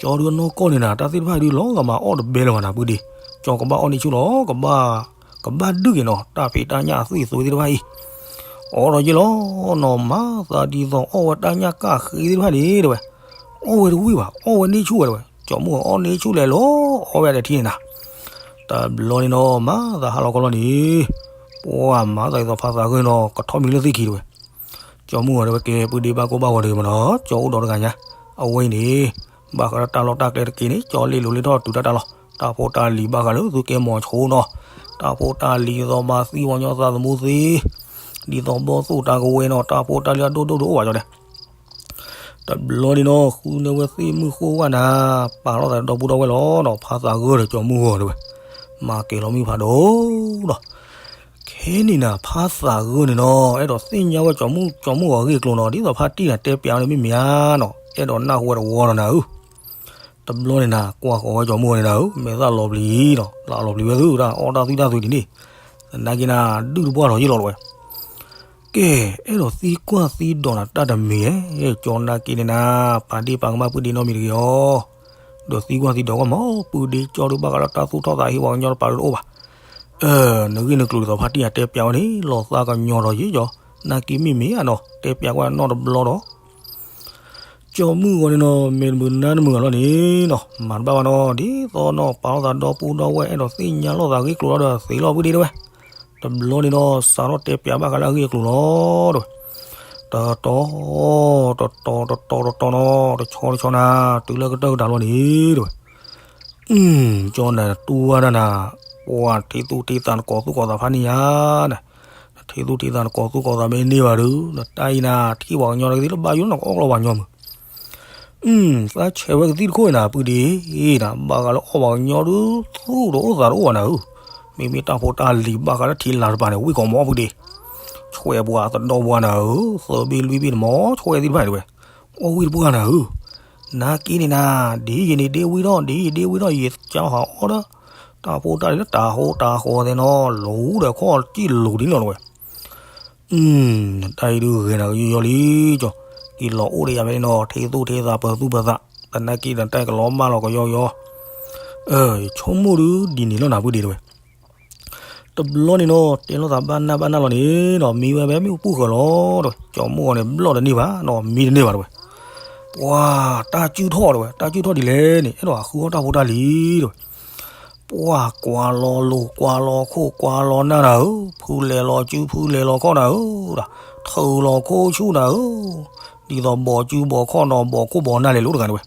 ကၠီဒုးနီၢ်ကီၢ်န့ၣ်နၤ တၢ်သ့ၣ်တဖၣ်ဒုးလီၤဂာ်မးအီၣ်တဘဲလၢၤဘၣ်နၤ ပုၢ်ဒ့, ကၠီကဘၣ်အီၣ်န့ၢ်ဆူၣ်လီၤ ကဘၣ်ဒုးက့ၤနီၤ တၢ်ဖံးတၢ်ညၣ်အသွံၣ်အသွဲသ့ၣ်တဖၣ်အံၤ, အီၣ်ဒီးယ့ၢ်လီၤနီၤ မၤသးဒ်သိးအီၣ်ဝဲတၢ်ညၣ်ကၣ်ဃ့သ့ၣ်တဖၣ်န့ၣ်တဝဲ, အီၣ်ဝဲတဝံၣ်ဘၣ် အီၣ်ဝဲန့ၢ်ဆူၣ်ဝဲတဝဲ, ကၠီမုၢ်ဂီၤအီၣ်န့ၢ်ဆူၣ်လဲၤလီၤ အီၣ်ဝဲဒၣ်ထံန့ၣ်နၤ, တဘျီန့ၣ်နီၤ မၤသးဟးလီၤကီလီၤန့ၣ်, ပှၤမၤသးဒ်သိးဖါသးဂၢၢ်နီၤ ကထီၣ်မံၤလၢသ့ၣ်ခံတဝဲ ကၠီမုၢ်ဂီၤတဲဝဲ ကဲ ပုၢ်ဒ့ဘၣ်ကိၢ်ဘၣ်ဂီၤတဂ့ၤမနီၤ ကၠီအိၣ်ဒီးတဂၤညါ, အဝဲအံၤန့ၣ် ဘၣ်ဃးလၢတၢ်လီၢ်တၢ်ကျဲတက့ၢ်န့ၣ် ကၠီလ့ၣ်လိၤလ့ၣ်ထီၣ်တုၤတၢ်တၢ်လီၢ် တၢ်ဖိတၢ်လံၤဘၣ်ဃးလၢသုကဲမီၤဆိနီၤ, တၢ်ဖိတၢ်လံၤဒ်သိးမၤသံပှၤကညီသးသမူသ့, ဒ်သိးဘီၣ်သိၣ်တၢ်ကဝဲၤနီၤ တၢ်ဖိတၢ်လံၤအဒိၣ်ဒိၣ်ဒိၣ်အိၣ်ဘၣ်ကၠီတဲ တဘျီန့ၣ်နီၤ ဃုန့ၢ်ဝဲသ့ၣ်မုၢ်ဃိၣ်ဝဲနၤ, ပာ်ထီၣ်သးဒီပုၢ်ဒီဝဲၢ်လီၤနီၤ ဖါသးဂၢၢ်ဒီးကၠီမုၢ်ဂီၤတဲဝဲ, မၤကဲၤလီၤမုၢ်ဖးဒိၣ်နီၤ, ခဲန့ၣ်နၤ ဖါသးဂၢၢ်န့ၣ်နီၤ အဲၣ်ဒိးသ့ၣ်ညါဝဲကၠီမုၢ်ဂီၤအဂ့ၢ်အကျိၤနီၤ ဒ်သိးဖါတံၢ်နၤတဲပျးဝဲန့ၣ်မ့ၢ်မ့ၢ်ဧါနီၤ အဲၣ်ဒိးနၢ်ဟူဝဲတဝီနီၤနၤဧၢ, တဘျီန့ၣ်နၤ ကွၢ်ဃီၤဝဲကၠီမုၢ်ဂီၤန့ၣ်နၤဧၢ မဲာ်သၣ်လီၤပျံၤနီၤ လၢအလီၤပျံၤဝဲသုတၢ် အီၣ်တၢ်သွံၣ်တၢ်သွဲဒ်န့ၣ်, သနာ်က့နၤ ဒုၣ်တပှၢ်ထီၣ်ယ့ၢ်လီၤတဝဲ ကဲ, အဲၣ်ဒိးသံကွၢ်သံဒိးနၤတၢ်တမံၤဧဲ, ကၠီနာ်က့န့ၣ်နၤ, ပာ်ဒ့ၣ်ပာ်ကမၣ်ပုၢ်ဒ့နီတမံၤတဂ့ၤအီၤ, ဒီးသံကွၢ်သံဒိးကွၢ်မး ပုၢ်ဒ့ကၠီဒုးဘၣ်ဃးလၢတၢ်သူၣ်ထီၣ်သးဟ့ပှၤကညီတပၤဒုးတအိၣ်ဘၣ်. နဂ့ၢ်နကျိၤဒ်သိးဖါတံၢ်အတဲပျးဝဲန့ၣ် လီၤသးကညီၤဒီးယ့ၢ်ကၠီ, နာ်က့မ့ၢ်မ့ၢ်ဧါနီၤ, တဲပျးကွၢ်နီတဘျီဒီး ကၠီမုၢ်ဂီၤန့ၣ်နီၤ မ့ၢ်တမုာ်နါတမုာ်ဂၤလီၤန့ၣ်နီၤ, မၤတဘၣ်ဘၣ်နီၤ, ဒ်သိးနီၤ ပာ်လီၤသးဒီပုၢ်ဒီဝဲၢ် အဲၣ်ဒိးသ့ၣ်ညါလိာ်သးဂ့ၢ်ကျိၤလီၤဒီးသ့လီၤ ပုၢ်ဒ့တဲဝဲ, တဘျီန့ၣ်နီၤ စးထီၣ်တဲပျးဘၣ်ဃးလၢအဂ့ၢ်အကျိၤလီၤဒီး တတီၤ တတီၤ တတီၤ တတီၤနီၤ တဆီတဆီနၤ တုၤလၢကတၢၢ်ကတၢၢ်လီၤန့ၣ် တဲဝဲ ကၠီနၤတူၢ်ဝဲဒၣ်နၤ, ပှၤထံသူၣ်ထံသးနကိးသူၣ်ကိးသးဖးန့ၢ်ယါနၤ, နထံသူၣ်ထံသးနကိးသူၣ်ကိးသးမ့ၢ်န့ၢ်ဘၣ်ဒီး နတၢ်အံၤနၤ ထံၣ်ပှၤကညီတကသံၣ်လၢဘၣ်ယိၣ်နကအီၣ်ကျီပှၤကညီမုၢ်, သးဆဲးဝဲကသံၣ်တခိၣ်အံၤနၤ ပုၢ်ဒ့နၤ, ဘၣ်ဃးလၢအီၣ်ပှၤကညီဒုး သူၣ်တအိၣ်သးတအိၣ်ဘၣ်နၤဧၢ, မ့မ့ၢ်တၢ်ဖိတၢ်လံၤဘၣ်ဃးလၢထံလာ်တပၤန့ၣ် ဝံၣ်ကိးမီၤ ပုၢ်ဒ့, ဆွဲပှၤသဒီပှၤနၤဧၢ, သၢဘ့ၣ်လွံၢ်ဘ့ၣ်တမီၤ ဆွဲသ့ၣ်တဖၣ်န့ၣ်တဝဲ, အီၣ်ဝံၣ်တပှၢ်နၤဧၢ, နာ်က့န့ၣ်နၤ ဒ်ယန့ၣ်ဒ့ဝံၣ်ထီၣ် ဒ်ယဒ့ဝံၣ်ထီၣ် ယကၢဟးအီၣ်ဒီး တၢ်ဖိတၢ်လံၤလၢတၢ်ဟိတၢ်ဃီသ့ၣ်နီၤ လူၤဒီးခီၣ်ကံၣ်လူၤဒ်န့ၣ်လီၤတဝဲ, နတၢ်အံၤဒုးဂ့ၤနၤကယီယီလံ, ကလီၤအိၣ်ဒီးယၤဖဲန့ၣ်နီၤ ထံသူၣ်ထံသးပၢၤသူၣ်ပၢၤသး, သနာ်က့ဒီးတၢ်ကလီၤမၢ်လီၤကယီယီ, ယဆိကမိၣ်ဒုးဒ်န့ၣ်လီၤနၤ ပုၢ်ဒ့တဲဝဲ တဘျီန့ၣ်နီၤ တဲလိာ်သးဘၣ်နၢ်ဘၣ်နၢ်လီၤန့ၣ်နီၤ မံဝဲဖဲမ့ၣ်အူပူၤဃၢၤလီၤ, ကၠီမုၢ်ဂီၤန့ၣ် ဘျီၣ်တန့ၢ်ဘၣ်နီၤ မံတန့ၢ်ဘၣ်တဝဲ, သ ပှၢ်တၢ်စုၣ်ထီၣ်တဲဝဲ, တၢ်စုၣ်ထီၣ်ဒ်လဲၣ်န့ၣ် အဲၣ်ဒိးဃုအီၣ်တၢ်ဖိတၢ်လံၤတဲဝဲ. ပှၢ်ကွၢ်လီၤလိၤ ကွၢ်လီၤခိၣ် ကွၢ်လီၤနၢ်နၤဧၢ, ဖုလဲၤလီၤစု ဖုလဲၤလီၤခီၣ်နၤဧၢ, ထုးလီၤခိၣ်ဆူၣ်နၤဧၢ, ဒ်သိးဘီးစုဘီးခီၣ်နီၤ ဘီးခိၣ်ဘီးနၢ်လဲၤလိၤတဂၤတဲဝဲ.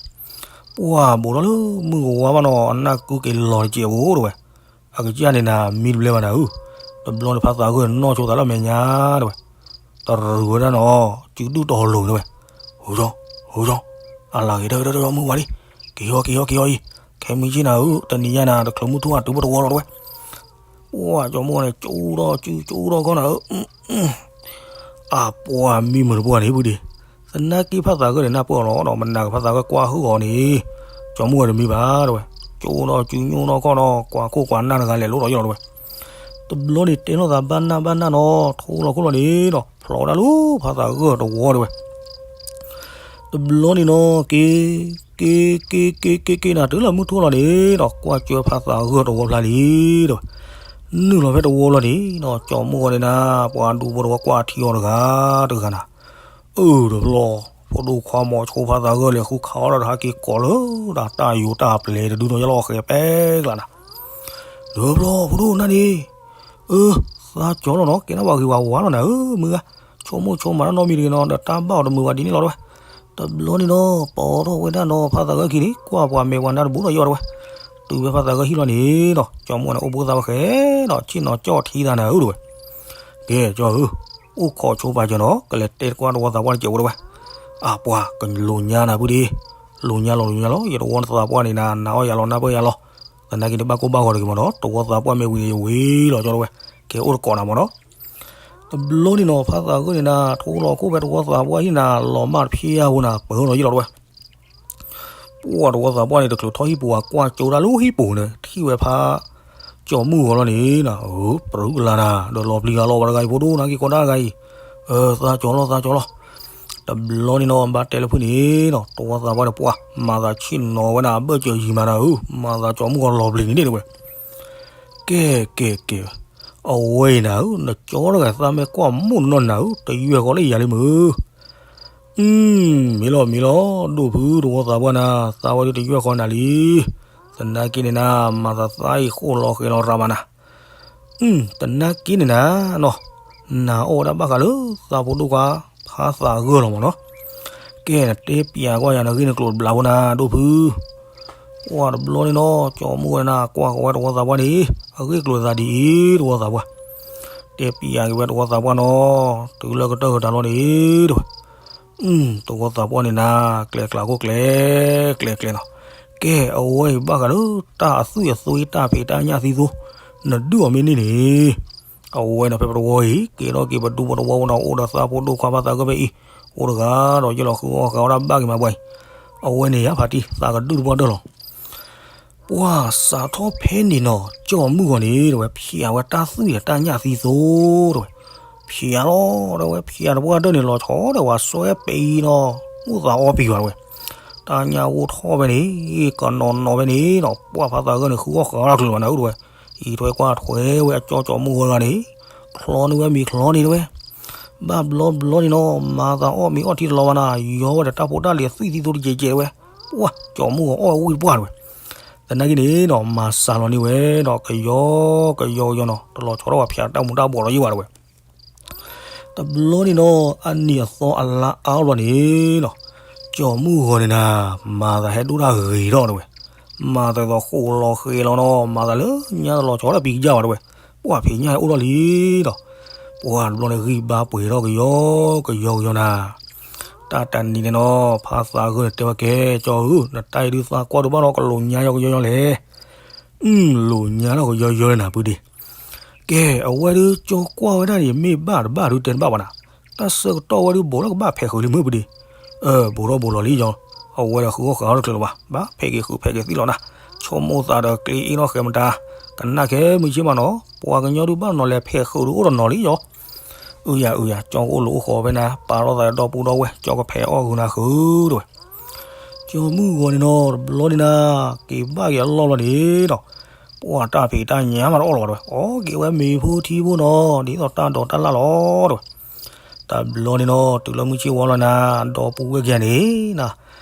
ပှၢ်ဘူးထီၣ်လၢမုၢ်ကဝါဘၣ်နီၤ အနၢ်ကုက့ၤလီၤတစဲးဖိတဲဝဲ. အကစၢ်န့ၣ်နၤ မံတဘျဲဘၣ်နၤဧၢ, တဘျီန့ၣ်ဖါသးဂၢၢ်နီၣ်ဆိသးလၢမဲာ်ညါတဲဝဲ. တရူးဝဲဒၣ်နီၤ စုဒုၣ်တီၤလိၤတဲဝဲ. ဟုၣ်ဒီး ဟုၣ်ဒီး အလၤဂ့ၤ တၢ်ဂ့ၤ တၢ်ဂ့ၤ မုၢ်ဝါလံ, က့ၤဟီ က့ၤဟီ က့ၤဟီအံၤ, ခဲမုၢ်ဆ့ၣ်နၤဧၢ တနံၤညါနၤ တချုးမုၢ်ထူၣ်အတုၤဘၣ်တဝီလီၤတဲဝဲ. ပှၢ်ကၠီၤမုၢ်ဂီၤန့ၣ် ကၠူဒီးကၠူ ကၠူဒီးကီၢ်နၤဧၢ, အပှၢ်မံမုာ်တပှၢ်န့ၣ်ဖုဒံး, သနာ်က့ဖါသးဂၢၢ်န့ၣ် နၢ်ပၢၢ်အီၤလီၤဒီး မနၤကဖါသးဂၢၢ်ကွၢ်ဟုၣ်အီၤန့ၣ်, ကၠီၤမုၢ်ဂီၤတမံဘၣ်တဲဝဲ, ကၠူဒီးကၠူညိၣ်ဒီးကီၢ်ဒီး ကွၢ်ခိၣ်ကွၢ်နၢ်တဂၤလဲၤလိၤဒီးယီၢ်လီၤတဲဝဲ. တဘျီန့ၣ်တဲလိာ်သးဘၣ်နၢ်ဘၣ်နၢ်နီၤ ထိလီၤခိၣ်လီၤန့ၣ်ဒီး ဖျိးဝဲဒၣ်လၢဖါသးဂၢၢ်တဝီတဲဝဲ. တဘျီန့ၣ်နီၤ က့ၤ က့ၤ က့ၤ က့ၤ က့ၤ က့ၤနၤ တုၤလၢမုၢ်ထူၣ်လီၤန့ၣ်ဒီး ကွၢ်စၢၤဖါသးဂၢၢ်တဝီဖျါလံဒီး, နုာ်လီၤဖဲတဝီလီၤန့ၣ်ဒီး ကၠီၤမုၢ်ဂီၤန့ၣ်နၤ ပှၤဒူဖိတဝီကွၢ်ထံအီၤတဂၤတဂၤနၤ, အၢ တဘျီ ဖိဒိၣ်ခွါမီၤဆိဖါသးဂၢၢ်လဲၤဃုခးအီၣ်ဒီး တဟးက့ၤကိးလၢဒၣ်တၢ်ယိၤတၢ်ပျဲတဒုနီၤ ယလီၤဃဲၤပဲကျါနၤ, တဘျီ ဖိဒိၣ်နၢ်န့ၣ် အၢ သးကၠီၤလီၤနီၤ ကဲနၢ်ပှၤဂ့ၤပှၤဝါလီၤနၤဧၢ မုၢ်ဂၤ, ဆိကမိၣ်ဆိကမးတၢ်နီတမံၤတဂ့ၤနီၤ ဒီးတၢ်ဘၣ်အီၤတမုာ်ဘၣ်ဒ်န့ၣ်လီၤတဲဝဲ. တဘျီန့ၣ်နီၤ ပိာ်ထီၣ်ဝဲဒၣ်နီၤ ဖါသးဂၢၢ်ခံန့ၣ် ကွၢ်ပှၤမဲာ်ပှၤနါတဘူးဒီးယီၢ်တဲဝဲ. တုၤဖဲဖါသးဂၢၢ်ဟံၣ်လီၤန့ၣ်ဒီး ကၠီၤမုၢ်ဂီၤန့ၣ် အိၣ်ဘှံးသးဝဲဃဲဒီး ဆ့ၣ်နီၤကၠီၣ်ထံသးနၤဧၢတဲဝဲ. ကဲကၠီၤဧၢ, အိၣ်ခိးဆိပာ်စၢၤနီၤ ကလဲၤတဲတကွၢ်တဝီသးပှၢ်တစဲးဖိတဲဝဲ. အပှၤ ကလိၤညါနၤဖုဒံး, လိၤညါလီၤ လိၤညါလီၤ ယတဝီနသးပှၢ်န့ၣ်နၤ နာ်အီၣ်ယၤလီၤ နၢ်ပၢၢ်ယၤလီၤ, သနာ်က့န့ၣ် ဘၣ်ကိၢ်ဘၣ်ဂီၤတဂ့ၤမးနီၤ တဝီသးပှၢ်မ့ၢ်ဝံၤန့ၣ် ယဝံၤလီၤကၠီတဲဝဲ, ကဲအိၣ်တကိးနၤမးနီၤ. တဘျီန့ၣ်နီၤ ဖါသးဂၢၢ်န့ၣ်နၤ ထိလီၤခိၣ်ဖဲတဝီသးပှၢ်ဟံၣ်နၤ လီၤမၢ်တဖျၢၣ်ဧိၤနၤ ပၢၢ်လီၤယလီၤတဲဝဲ. ပှၢ်တဝီသးပှၢ်န့ၣ် တချုးထီၣ်ဟံၣ်ပူၤ အကွၢ်ကၠိဒၣ်လၢဟံၣ်ပူၤန့ၣ် ထံၣ်ဝဲဖါ ကၠီၤမုၢ်ဂီၤလီၤန့ၣ်နၤ အၢ ပရူးကလာ်နၤ ဒီးလီၤပျံၤဂၤလီၤ ပှၤတဂၤအံၤဖိဒိၣ် နၢ်က့ၤကိးတၢ်တဂၤအံၤ, အၢ သးကၠီၤလီၤ သးကၠီၤလီၤ. တဘျီန့ၣ်နီၤ ဘၣ်တဲလၢဖုန့ၣ်နီၤ တဝီသးပှၢ်န့ၣ် ပှၢ် မၤသးဆ့ၣ်နီၤဝဲဒၣ် အဘၢၣ်စၢၤယံၤမးနၤဧၢ, မၤသးကၠီၤမုၢ်ဂီၤလီၤပျံၤန့ၣ်တဲဝဲ. ကဲကဲကဲ, အဝဲအံၤနၤဧၢ နကၠီတဂၤသးမ့ၢ်ကွၢ်မိၣ်နီၢ်နၤဧၢ တယွဲၢ်ဃီလၢယၤလံမုၢ် မ့ၢ်လီၤမ့ၢ်လီၤ ဒိၣ်ဖုတဝီသးပှၢ်နၤ သးဝဲဒုးတယွဲၢ်ဃီနၤလံ. သနာ်က့န့ၣ်နၤ မၤသးသးအံၤဃိၣ်လီၤဃဲၤလီၤရၤမးနၤ. တနာ်က့န့ၣ်နၤနီၤ နၤအီၣ်ဝဲဒၣ်ဘၣ်ဃးလၢသးဖိဒိၣ်ခွါ ဖါသးဂၢၢ်လီၤမးနီၤ. ကဲ နတဲပျးကွၢ်ယၤ နဂ့ၢ်နကျိၤတဘျးဖိနၤ ဒိၣ်ဖု ပှၢ်တဘျီန့ၣ်နီၤ ကၠီၤမုၢ်ဂီၤန့ၣ်နၤ ကွၢ်ဃီၤဝဲတဝီသးပှၢ်န့ၣ် အဂ့ၢ်ကျိၤသးဒ်အံၤ တဝီသးပှၢ် တဲပျးက့ၤဝဲတဝီသးပှၢ်နီၤ တုၤလၢကတၢၢ်ကတၢၢ်လီၤန့ၣ် တဲဝဲ. တဝီသးပှၢ်န့ၣ်နၤ ကျဲၤကျါခိၣ်ကျဲၤ ကျဲၤကျဲၤနီၤ. ကဲ အဝဲအံၤဘၣ်ဃးလၢတၢ်အသွံၣ်အသွ့ တၢ်ဖံးတၢ်ညၣ်သံသိ နဒုးအီၤမ့ၢ်န့ၢ်န့ၣ် အဝဲန့ၣ်ဖဲပတဝီအံၤ ကဲထီၣ်က့ၤပဒူဖိတဝီဖိနီၤ အိၣ်ဒီးသးဖိဒိၣ်ခွါဖါသးဂၢၢ်ဖဲအံၤ အိၣ်တဂၤဒီး ယလီၤဃုအီၣ်ဃုအီတၢ်ဘၣ်က့ၤမးပှၤအံၤ အဝဲန့ၣ်ယါဖးတံၢ် သးကဒုၣ်တပှၢ်တၢၢ်လီၤ. ပှၢ်စးထီၣ်ဖဲန့ၣ်နီၤ ကၠီၤမုၢ်ဂီၤန့ၣ် တဲဝဲ ဖျးဝဲတၢ်သွံၣ်တၢ်ညၣ်သံသိ တဲဝဲ. ဖျးလီၤ တဲဝဲ ဖျးတပှၢ်တၢၢ်န့ၣ် လီၤဆီဒီးပှၤစွဲပံၤနီၤ အိၣ်သးအီပံၤဘၣ်တဲဝဲ. တၢ်ညၣ်အိၣ်ထီၣ်ဖဲန့ၣ် ကနီၤနီၤဖဲန့ၣ်နီၤ ပှၢ်ဖါသးဂၢၢ်န့ၣ် ဃုအီၣ်ဃုအီတၢ်ချုးဘၣ်နၤဧၢ တဲဝဲ. အံးထွဲကွၢ်ထွဲဝဲအကၠီကၠီၤမုၢ်ဂီၤတဂၤန့ၣ် ချီန့ၢ်ဝဲမ့ၤချီန့ၣ်တဲဝဲ. ဘၣ်ဘျီဘျီန့ၣ်နီၤ မၤသးအီၣ်မ့ၤအီထံတလီၤဘၣ်နၤ ယီဝဲဒီးတၢ်ဖိတၢ်လံၤအသွံၣ်သံသိတကဲးကဲးတဲဝဲ. ပှၢ် ကၠီၤမုၢ်ဂီၤအီၣ်ဝဲဝံၣ်တပှၢ်တဲဝဲ. သနာ်က့န့ၣ်နီၤ မၤစှၤလီၤန့ၢ်ဝဲဒီး ကယီကယီကယီနီၤ တလီၤဆီထီၣ်ပှၤဖျးတၢ်မူၤတၢ်ဘှီးလီၤယံၤဘၣ်တဲဝဲ. တဘျီန့ၣ်နီၤ အနံၤအသီအလါအါဘျီန့ၣ်နီၤ ကၠီၤမုၢ်ဂီၤန့ၣ်နၤ မၤသးဟဲဒိၣ်တၢ်ဂ့ၤထီၣ်တဲဝဲ. မၤသးသိးဃိၣ်လီၤဃဲၤလီၤနီၤ မၤသးလၢညါတလီၤဆီတၢ်ပံၤကစၢ်ဘၣ်တဲဝဲ. ပှၢ်ဖံးညၣ်အိၣ်ထီၣ်လံဒီး ပှၢ်တဘျီန့ၣ်ဂံၢ်ဘါပှဲၤထီၣ်ကယီကယီကယီနၤ. တၢ်တနံၤန့ၣ်နီၤ ဖါသးဂၢၢ်န့ၣ်တဲဝဲကဲ ကၠီၤဧၢ နတၢ်အံၤဒုးသးကွၢ်ဒိးဘၣ်နီၤ ကလိာ်ညါယီကယီယီလဲၣ်. အု လိာ်ညါထီၣ်ကယီယီလၢနၤဖုဒံး. ကဲ အဝဲဒုးကၠီၤကွၢ်ဝဲဒၣ်န့ၣ် မ့ၢ်ဘၣ်တဘၣ်ဒုးတဲတဘၣ်ဘၣ်နၤ. တၢ်ဆၢကတီၢ်ဝဲဒုး ဘူးထီၣ်ကဘၣ်ဖဲးဃုာ်လံမုၢ်ဖုဒံး. အၢ ဘူးထီၣ်ဘူးလီၤလံယီၤ. အဝဲဒီးဃုအီၣ်ဃုအီတချုးလၢၤဘၣ်. ဘၣ်ဖဲးက့ၤဃုာ်ဖဲးက့ၤသံလီၤနၤ. ဆိကမိၣ်သးဒီးကျ့အ့ၣ်နီၣ်ဃဲၤမတၤ. ကနၣ်ခဲမုၢ်ဆ့ၣ်မးနီၤ. ပှၤကညီဒုးဘၣ်နီၤလဲၤဖဲးဃုာ်ဒုးအိၣ်တနီၤလံယီၤ. အုယၤအုယၤ ကၠီကအိၣ်လိာ်အိၣ်ဃီဖဲနၤ ပာ်ထီၣ်သးဒီပုၢ်ဒီဝဲၢ် ကၠီကဖဲးအီၣ်ဃုာ်နၤဃုာ်တဲဝဲ. ကၠီမုၢ်ဂီၤန့ၣ်နီၤ တဘျီန့ၣ်နၤ က့ၤဘၣ်က့ၤအလီၢ်လီၤန့ၣ်ဒီး ပှၢ်တၢ်ဖံးတၢ်ညၣ်မးတအီၣ်လီၤဘၣ်တဲဝဲ. အီၣ်က့ၤဝဲမ့ၤဖိထံဖိနီၤ ဒ်သိးတၢ်ဒိးတၢ်လၢ်လီၤတဲဝဲ. တ တဘျီန့ၣ်နီၤ တုၤလၢမုၢ်ဆ့ၣ်ဝါလီၤနၤ ဒီပုၢ်ဝဲၢ်ခံဂၤန့ၣ်နီၤ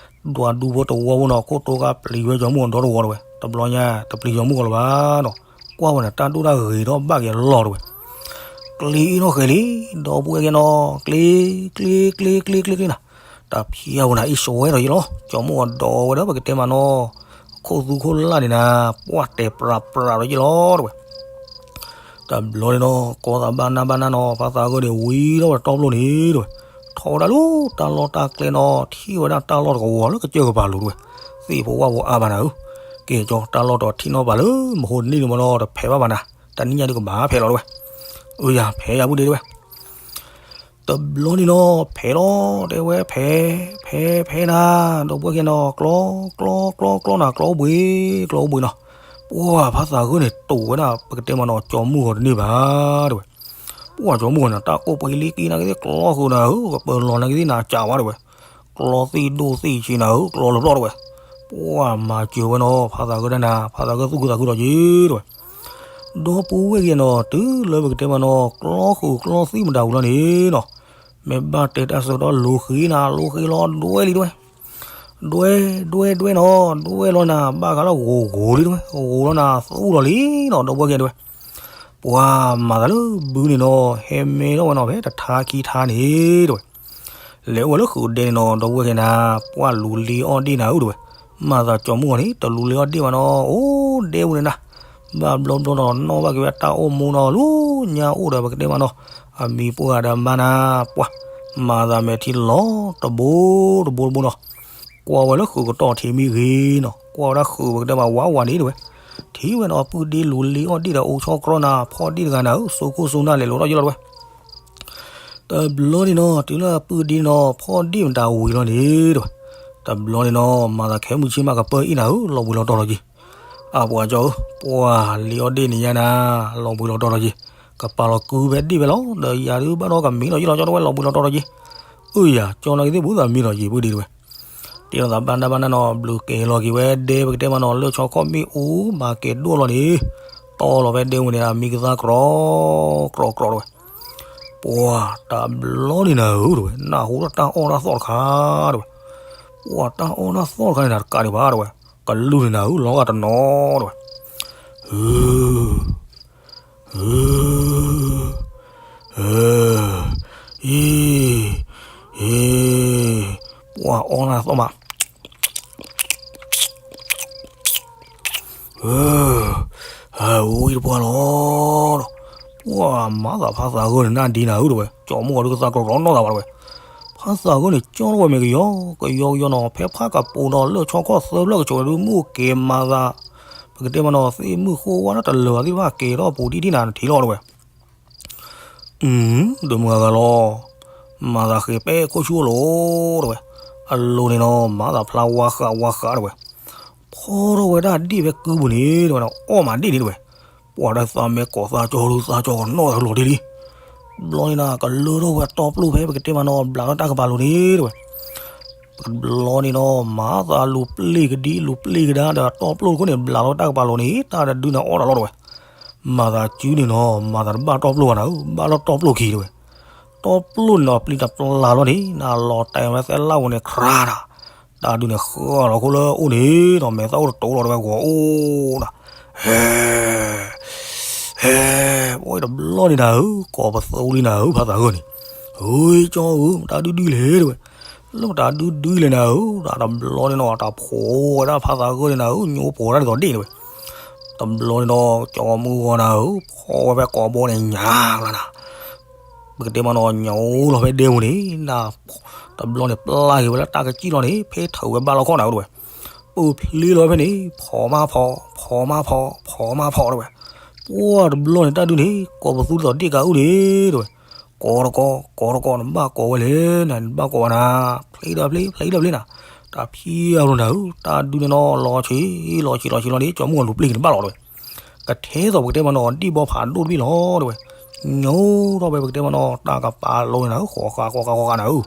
ဒွးဒူဖိတဝီဖိနီၤ ခိၣ်တိဃာ်ပျံၤဝဲကၠီၤမုၢ်အီၤဒီတဝီတဝဲ တဘျီညါ တပျံၤကၠီၤမုၢ်အီၤလၢၤဘၣ်နီၤ ကွၢ်ဝဲန့ၣ် တၢ်ဒိၣ်တၢ်ဂ့ၤဒီးဘၣ်က့ၤအလီၢ်တဝဲ ကျ့အ့ၣ်နီၣ်ဃဲၤလံ ဒီပုၢ်ဝဲၢ်ခံဂၤနီၤ ကျ့ ကျ့ ကျ့ ကျ့ ကျ့နီၤ တၢ်ဖံးအပူၤန့ၣ် အ့ၣ်ဆိဝဲဒီးယလီၤ ကၠီၤမုၢ်အီၤဒီးဝဲဒီး ပကတဲမးနီၤ အခိၣ်သူခိၣ်လၢ်န့ၣ်နၤ ပှၢ်တဲာ်ပြးပြးဒီးယလီၤတဝဲ တဘျီန့ၣ်နီၤ ကီသးဘၣ်နၢ်ဘၣ်နၢ်နီၤ ဖါသးဂၢၢ်န့ၣ် ဝံၤထီၣ်ဝဲဒီးတီပျိၢ်န့ၣ်တဝဲ ထီၣ်ဝဲဒၣ်လၢတၢ်လီၢ်တၢ်ကျဲနီၤ ထံၣ်ဝဲဒၣ်တၢ်လီၢ်တကဝီၤလၢကစၢၢ်ကပၤလိၤတဝဲ သ့ၣ်ဖိဝၣ်ဖိအါဘၣ်နၤဧၢ ကဲကၠီ တၢ်လီၢ်တထံၣ်နီၣ်ဘၣ်လၢ မဟိတနံၣ်န့ၣ်မးနီၤ တဖဲးဘၣ်ဘၣ်နၤ တနံၣ်ညါဒုးကဘၣ်ဖဲးလီၤတဝဲ အၢယၤ ဖဲးယၤပုၢ်ဒ့တဝဲ တဘျီန့ၣ်နီၤ ဖဲးလီၤ တဲဝဲ ဖဲး ဖဲး ဖဲးနၤ ဒီပုၢ်ဝဲၢ်ခံဂၤနီၤ ကျီ ကျီ ကျီ ကျီနၤ ကျီအိၣ်ဘှံး ကျီအိၣ်ဘှံးနီၤ ပှၢ်ဖါသးဂၢၢ်န့ၣ် တိာ်ဝဲဒၣ် ပကတဲမးနီၤ ကၠီၤမုၢ်ဂီၤတန့ၢ်ဘၣ်တဝဲ ပှၢ်ကၠီၤမုၢ်ဂီၤန့ၣ် တၢ်ကိၢ်ပှံၤလံက့ၤနာ်က့ၤသ့ၣ် ကျီဃုာ်နၤဧၢ ကပၢၤလီၤနာ်က့ၤသ့ၣ်နၤကးဝါတဝဲ ကျီသ့ၣ်ဒိၣ်သ့ၣ်ဆံးနၤဧၢ ကျီလၢပျီၢ်တဝဲ ပှၢ်မၤစၢၤဝဲနီၤ ဖါသးဂၢၢ်ဒၣ်နၤ ဖါသးဂၢၢ်သူၣ်ခုသးခုဒီးက့ၤတဝဲ ဒီပုၢ်ဝဲၢ်ခံဂၤနီၤ တုၤလၢပကတဲမးနီၤ ကျီဃုာ်ကျီသ့ၣ်မတၤဝံၤလီၤန့ၣ်နီၤ မ့ၢ်ဘၣ်တဲတၢ်ဆၢကတီၢ် လိၤဃ့နၤ လိၤဃ့လီၤ ဒွဲလံတဝဲ ဒွဲ ဒွဲ ဒွဲနီၤ ဒွဲလီၤနၤ ဘၣ်ဃးလၢဂိၤဂိၤလံတဝဲ ဂိၤလီၤနၤ သူၣ်လီၤလံနီၤ ဒီပုၢ်ဝဲၢ်ခံဂၤတဝဲ ပှၢ်မၤသးလၢဘုန့ၣ်နီၤ ဟဲမဲထီၣ်ဝဲနီၤ ဖဲတထါခံထါန့ၣ်တဝဲ လဲၤအိၣ်ဝဲလၢဃုာ်ဒဲန့ၣ်နီၤ ဒီပုၢ်ဝဲၢ်ခံဂၤနၤ ပှၢ်လူၤလ့အီၣ်ဒ့ၣ်နၤဧၢတဝဲ မၤသးကၠီၤမုၢ်ဂီၤန့ၣ် တလူၤလ့အီၣ်ဒ့ၣ်ဘၣ်နီၤ အိၣ်ဒဲဝဲန့ၣ်နၤ ဘၣ်ဘျီဘျီနီၤ နီၣ်ဘၣ်က့ၤဝဲတၢ်အိၣ်မူနီၤ လၢညါအိၣ်ဒီးပကတဲမးနီၤ အမံၤပှၢ်ဂၤဒီးမါနၤ ပှၢ် မၤသးမဲာ်ထံလီၤ တဘိတဘိတဘိနီၤ ကွၢ်ဝဲလၢဃုာ်ကတီၢ်ထံးမံဂ့ၤနီၤ ကွၢ်ဝဲဒၣ်ဃုာ်ပကတဲမးဝးဝးန့ၣ်တဝဲ ထံၣ်ဝဲနီၤ ပုၢ်ဒ့လူၤလ့အီၣ်ဒ့ၣ်ဒီးအိၣ်ဆီၣ်ကြီနၤ ဖီၣ်ဒ့ၣ်တဂၤနၤဧၢ စိခိၣ်စိနၢ်လဲၤလိၤထီၣ်ယလီၤတဝဲ တဘျီန့ၣ်နီၤ တုၤလၢပုၢ်ဒ့နီၤ ဖီၣ်ဒ့ၣ်မတၤဝံၤလီၤန့ၣ်တဝဲ တဘျီန့ၣ်နီၤ မၤသးခဲမုၢ်ဆ့ၣ်မးကပၢၢ်အ့ၣ်နၤဧၢ လီၤဘှံးလီၤတီၤလီၤက့ၤ အပှၤကၠီဧၢ ပှၢ်လ့အီၣ်ဒ့ၣ်န့ၣ်ယါနၤ လီၤဘှံးလီၤတီၤလီၤက့ၤ ကပာ်လီၤကုဖဲဒ့ၣ်ဖဲလီၤ ဒီးယၤဒုးဘၣ်ဒီးကမံလီၤယလီၤကၠီတဝဲ လီၤဘှံးလီၤတီၤလီၤက့ၤ အၢယၤ ကၠီနာ်က့ၤသ့ၣ်ဘူးသးမံလီၤယံၤပုၢ်ဒ့တဝဲ တ့လီၤသးဘၣ်နၢ်ဘၣ်နၢ်နီၤ ဘျုးကဲၤလီၤက့ၤဝဲဒဲပကတဲမးနီၤ လၢဆီခီၣ်မ့ၣ်အူ မၤကဲၤဒိၣ်လီၤန့ၣ် တီလီၤဖဲဒဲဝဲန့ၣ် အမံကသါကြီ ကြီကြီတဝဲ ပှၢ်တဘျီန့ၣ်နၤဧၢတဝဲ နၢ်ဟူထီၣ်တၢ်အီၣ်တၢ်သီၣ်တခါတဝဲ ပှၢ်တၢ်အီၣ်တၢ်သီၣ်တခါန့ၣ် တကးဒံးဘၣ်တဝဲ ကလူၢ်န့ၣ်နၤဧၢ လီၤဂာ်တနီၤတဝဲ အံၤ အံၤ ပှၢ်အီၣ်တၢ်သီၣ်မး အဝံတပှၢ်လီၤ. ပှၢ်မၤသးဖါသးဂၢၢ်န့ၣ် နၢ်ဒံနၤဧၢတဝဲ, ကၠီမုၢ်ဂီၤဒုးကသါကျိးကျိးနီၢ်သးဘၣ်တဝဲ. ဖါသးဂၢၢ်န့ၣ် ကၠီထီၣ်ဝဲမ့ၢ်ကယီကယီကယီနီၤ, ဖဲဖးကပိၤဒီးလၢၢ်ဆီခီၣ်သၢဖျၢၣ်ကဆိးဝဲဒုး မုၢ်ကဲၤမၤသး, ပကတဲမးနီၤ သ့ၣ်မုၢ်ဃိဝါလၢတလၢာ်ဘၣ်သ့ၣ်တဖၣ်ကဲၤထီၣ်ပူၤဒံးထံၣ်နၤနထံၣ်လီၤတဝဲ. အု ဒိးမုၢ်ဂၤဂၤလီၤ. မၤသးဃ့ၤပဲခိၣ်ဆူၣ်လိၤတဝဲ. အလိၤန့ၣ်နီၤ မၤသးဖျါဝါဃးဝါဃးတဝဲ. ဖီထီၣ်ဝဲဒၣ်ဒ့ၣ်ဖဲကုပူၤန့ၣ်တဝဲ, အီၣ်မးဒ့ၣ်န့ၣ်တဝဲ. ပှၤတၢ်သးမဲကိးသးကၠီဒုးသးကၠီကနီၣ်သးလီၤတ့ၢ်လံ. ဘျီန့ၣ်နၤ ကလၢထီၣ်ဝဲတီပျိၢ်ဖဲပကတဲမးနီၤ ဘျးထီၣ်တၢ်ကပၤလိၤန့ၣ်တဝဲ. ဘျီန့ၣ်နီၤ မၤသးလူၤပျ့ၤကဒံလူၤပျ့ၤကဒါဒီးတီပျိၢ်တခိၣ်န့ၣ် ဘျးထီၣ်တၢ်ကပၤလိၤန့ၣ် တၢ်တဒုန့ၣ်အီၣ်တၢ်လီၤတဝဲ. မၤသးစုန့ၣ်နီၤ မၤသးတဘၣ်တီပျိၢ်ဘၣ်နၤဧၢ, ဘၣ်လီၤတီပျိၢ်ခံတဝဲ. တီပျိၢ်န့ၣ်နီၤ ပျံၤတပျၢ်လီၤန့ၣ် နၤလီၤတဲာ်ဝဲသဲလၢ်ဝဲန့ၣ် ခြးတၢ်, တၢ်ဒုးန့ၣ်ဃၢလီၤခိၣ်လၢအိၣ်န့ၣ်ဒီး မဲာ်သၣ်အိၣ်တတိၤလီၤတဝဲ ဂီၤအိၣ်နၤ. ဟဲ ဟဲ ပဝဲတဘျီန့ၣ်နၤဧၢ, ကိးပသူလံနၤဧၢ ဖါသးဂၢၢ်န့ၣ်. ဟူကၠီဧၢ မတၤဒုဒုလဲၣ်တဝဲ. လၢမတၤဒုဒုလဲၣ်နၤဧၢ, တၢ်တဘျီန့ၣ်နီၤ တၢ်ဖိးဝဲဒၣ်ဖါသးဂၢၢ်န့ၣ်နၤဧၢ, ညိဖိးဝဲဒၣ်ဒ်သိးဒ့ၣ်တဝဲ. တဘျီန့ၣ်ဒီး ကၠီမုၢ်ဂီၤနၤဧၢ, ဖီဝဲဖဲကိးဘီန့ၣ်ညါလီၤနၤ. ပကတဲမးနီၤ ညိလီၤဖဲဒဲပူၤန့ၣ် နၤ တဘျီန့ၣ်ပျၢ်က့ၤဝဲလၢတၢ်ကစံၣ်လီၤန့ၣ် ဖဲထၢၣ်ဝဲဘၣ်လီၤခီၣ်နၤဧၢတဝဲ. ပၢၢ်ဖျ့လီၤဖဲန့ၣ် ဖီးမးဖီး ဖီးမးဖီး ဖီးမးဖီးတဝဲ. ပှၢ်တဘျီန့ၣ်တၢ်ဒုန့ၣ် ကိးပသူဒ်သိးဒ့ၣ်ကၤအုၣ်န့ၣ်တဝဲ. ကိးတကိး ကိးတကိး နဘၣ်ကိးဝဲလဲၣ်နၤ, နဘၣ်ကိးဝဲနၤ, ဖျ့ဒီးဖျ့ ဖျ့ဒီးဖျ့နၤ. တၢ်ဖံးအလိၤနၤဧၢ, တၢ်ဒုန့ၣ်နီၤ လီၤဆံး လီၤဆံး လီၤဆံးလီၤန့ၣ် ကၠီမုၢ်ဂီၤလူၤပျ့ၤက့ၤန့ၣ်ဘၣ်လီၤတဝဲ. ကထဲသိးပကတဲမးနီၤ ဒ့ၣ်ဘီဖးဒိၣ်တဘ့ၣ်လီၤတဝဲ. ညိထီၣ်ဝဲပကတဲမးနီၤ တၢ်ကပၤလိၤန့ၣ်နၤဧၢ, ဃီဃာ်ဃီဃာ်ဃီဃာ်နၤဧၢ.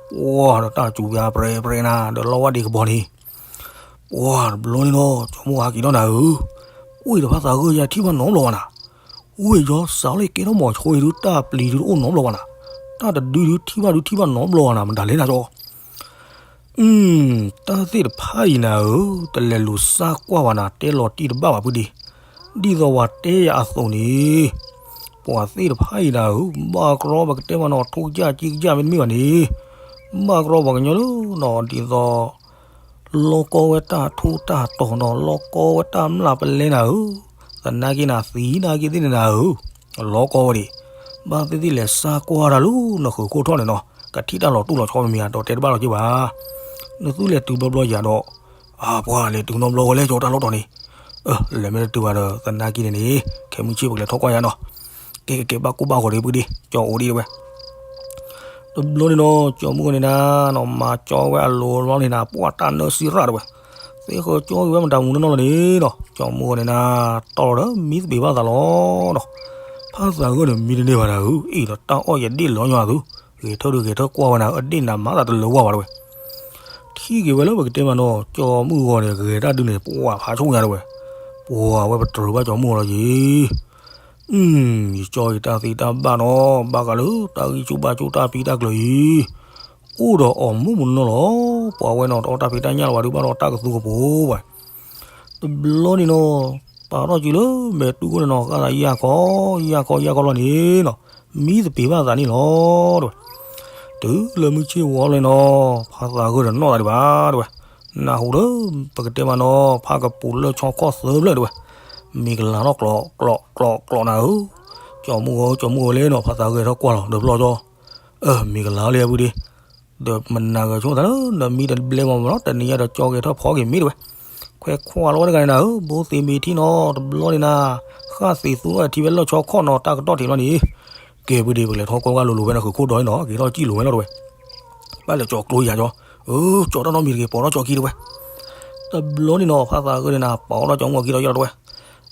ပှၢ်ဒီးတၢ်စူၤယါပြဲပြဲနၤ ဒီးလီဝါဒံးကဘီန့ၣ် ပှၢ်တဘျီန့ၣ်နီၤ ကၠီမုၢ်ဂီၤဟးက့ၤထီၣ်နၤဧၢ, အိၣ်အံၤဒီးဖါသးဂၢၢ်ယါထံၣ်ဘၣ်နီတဘျီဘၣ်နၤ. အိၣ်အံၤကၠီစးလၢကဲထီၣ်မီၤဆိအံၤဒုး တၢ်ပျံၤဒုးတအိၣ်နီတဘျီဘၣ်နၤ. တၢ်တဒုဒုထံၣ်ဘၣ်ဒုထံၣ်ဘၣ်နီတဘျီနၤ မတၤလဲၣ်နၤကၠီ တၢ်သ့ၣ်တဖၣ်အံၤနၤဧၢ, တလဲၤလူၤစၢ်ကွၢ်ဘၣ်နၤ တဲလီၤတံၢ်တဘၣ်ဘၣ်ဖုဒံး, ဒ်သိးပှၤတဲယၤအသိးန့ၣ်, ပှၤသ့ၣ်တဖၣ်အံၤနၤဧၢ, ဘၣ်ကရီပကတဲမးနီၤ ထိၣ်ကစၢ်က့ကစၢ်မ့တမ့ၢ်ဘၣ်န့ၣ်, ဘၣ်ကရီပှၤကညီလၢနီၤ ဒ်သိး လီၢ်ကီဝဲတၢ်ထူးတၢ်တီၤနီၤ လီၢ်ကီဝဲတၢ်မျၢ်ပလဲနၤဧၢ, သနာ်က့နၤသံနာ်က့သ့ၣ်န့ၣ်နၤဧၢ, လီၢ်ကီဝဲဒၣ်, ဘၣ်သ့ၣ်သ့ၣ်လဲၤစၢ်ကွၢ်တၢ်လၢနဃုာ်ခိၣ်ထီၣ်န့ၣ်နီၤ ကထံၣ်တၢ်လီၤတူၢ်လီၤဆီမ့ၢ်မ့ၢ်ဧါ ဒီးတဲတဘၣ်လီၤက့ၤဘၣ်, နသုလဲၤတုၤဘျီဘျီယၤဒီး, အပှၤလဲၤတုၤနီတဘျီဝဲလဲၣ်ကၠီတၢ်လီၢ်တီၤန့ၣ်, လဲၤမ့ၢ်တတုၤဘၣ်ဒီး သနာ်က့န့ၣ်န့ၣ် ခဲမုၢ်ဆ့ၣ်ပကလဲၤထီၣ်ကွၢ်ယၤနီၤ, ကဲကဲကဲ ဘၣ်ကိၢ်ဘၣ်ဂီၤဒီးဖုဒံး ကၠီအိၣ်ဒံးတဝဲ တဘျီန့ၣ်နီၤ ကၠီမုၢ်ဂီၤန့ၣ်နၤနီၤ မၤကၠီဝဲအလိၤဘျီန့ၣ်နၤ ပှၢ်တၢ်နၢစံရၣ်တဝဲ, သ့ၣ်ဃီကၠီက့ၤဝဲမတၤမူနီၢ်နီၢ်လီၤန့ၣ်နီၤ ကၠီမုၢ်ဂီၤန့ၣ်နၤ တီၢ်လီၤဒီးမံသပ့ၤဘၣ်သးလီၤနီၤ, ဖးသးဂၢၢ်န့ၣ် မံတန့ၢ်ဘၣ်နၤဧၢ, အ့ၣ်ဒီးတၢ်အီၣ်ယဒ့ၣ်လီၤညီအသု, ဂဲၤထၢၣ်ဒုးဂဲၤထၢၣ်ကွၢ်ဝဲနၤ အဒ့ၣ်နၤမၤသးတလၢၤဝါဘၣ်တဝဲ ထံၣ်က့ၤဝဲလၢပကတဲမးနီၤ ကၠီမုၢ်ဂီၤန့ၣ် ဂဲၤတၢ်ဒုးန့ၣ် ပှၤဖးဆိညါတဝဲ, ပှၤဝဲပတြၢၤဘၣ်ကၠီမုၢ်ဂီၤလီၤက့ၤ ယကၠီက့ၤတၢ်သ့တၢ်ဘၣ်နီၤ ဘၣ်ဃးလၢတၢ်ဂံၢ်ဆူၣ်ဘါဆူၣ်တၢ်ဖံးတၢ်ကျၢၤအံၤ, အိၣ်ဒီးအီၤမုၢ်မနီၤလီၤ, ပှၤဝဲနီၤတအီၣ်တၢ်ဖံးတၢ်ညၣ်လၢၤဘၣ်ဒုးဘၣ်ဒီးတၢ်ကသူကပိၤဘၣ်, တဘျီန့ၣ်နီၤ, ပာ်ထီၣ်စုလၢမဲာ်တူၢ်ခိၣ်န့ၣ်နီၤ ဃၣ်သးယၢ်ခီ, ယၢ်ခီယၢ်ခီလီၤန့ၣ်နီၤ, မံသပ့ၤဘၣ်သးန့ၣ်လီၤတဝဲ, တုၤလၢမုၢ်ဆ့ၣ်ဝီလီၤန့ၣ်နီၤ, ဖးသးဂၢၢ်ဒီးနီၢ်သးဒံးဘၣ်တဝဲ, နၢ်ဟူဒီး ပကတဲမးနီၤ ဖးကပူၤလၢၢ်ဆီခီၣ်သၢဖျၢၣ်တဝဲ, မ့ၢ်ကလၤထီၣ်ကျီးကျီးကျီးကျီးနၤဧၢ, ကၠီမုၢ်ဂီၤ ကၠီမုၢ်ဂီၤလဲၣ်နီၤ ဖးသးဂၢၢ်ထီၣ်ကွၢ်လီၤ ဒီးဖျီၣ်ကၠီ အၢ မ့ၢ်ကလၤလၢအပူၤဒံး, ဒီးမနၤဂဲၤဆိသးလၢ နမံတဘျဲမးမးနီၤ တနံၤညါဒီးကၠီဂဲၤထီၣ်ဖီက့ၤမ့ၢ်တဝဲ, ခွဲးခွါလီၤဝဲတဂၤန့ၣ်နၤဧၢ, ဘိသ့မ့ၢ်ထံနီၤ တဘျီန့ၣ်နၤ, ဃၣ်သ့းသူထီၣ်ထံဝဲလၢၢ်ဆီခီၣ်နီၤ တၢ်ကတီၢ်ထံးလီၤန့ၣ်, ကဲပူၤဒံး ပကလဲၤထီၣ်ကွၢ်ကွၢ်လိၤလိၤဝဲနဃုာ်ခိၣ်ဒီးနီၤ က့ၤထီၣ်စံၣ်လိၤဝဲလီၤတဝဲ, ဘၣ်လဲၤကၠီကျိယၤကၠီ, အၢ ကၠီတၢ်နီတမံၤတဂ့ၤ ပိာ်ထီၣ်ကၠီခံတဝဲ တဘျီန့ၣ်နီၤ ဖးသးဂၢၢ်န့ၣ်နၤ ပိာ်ထီၣ်ကၠီမုၢ်ဂီၤခံဒီးယီၢ်လီၤတဝဲ,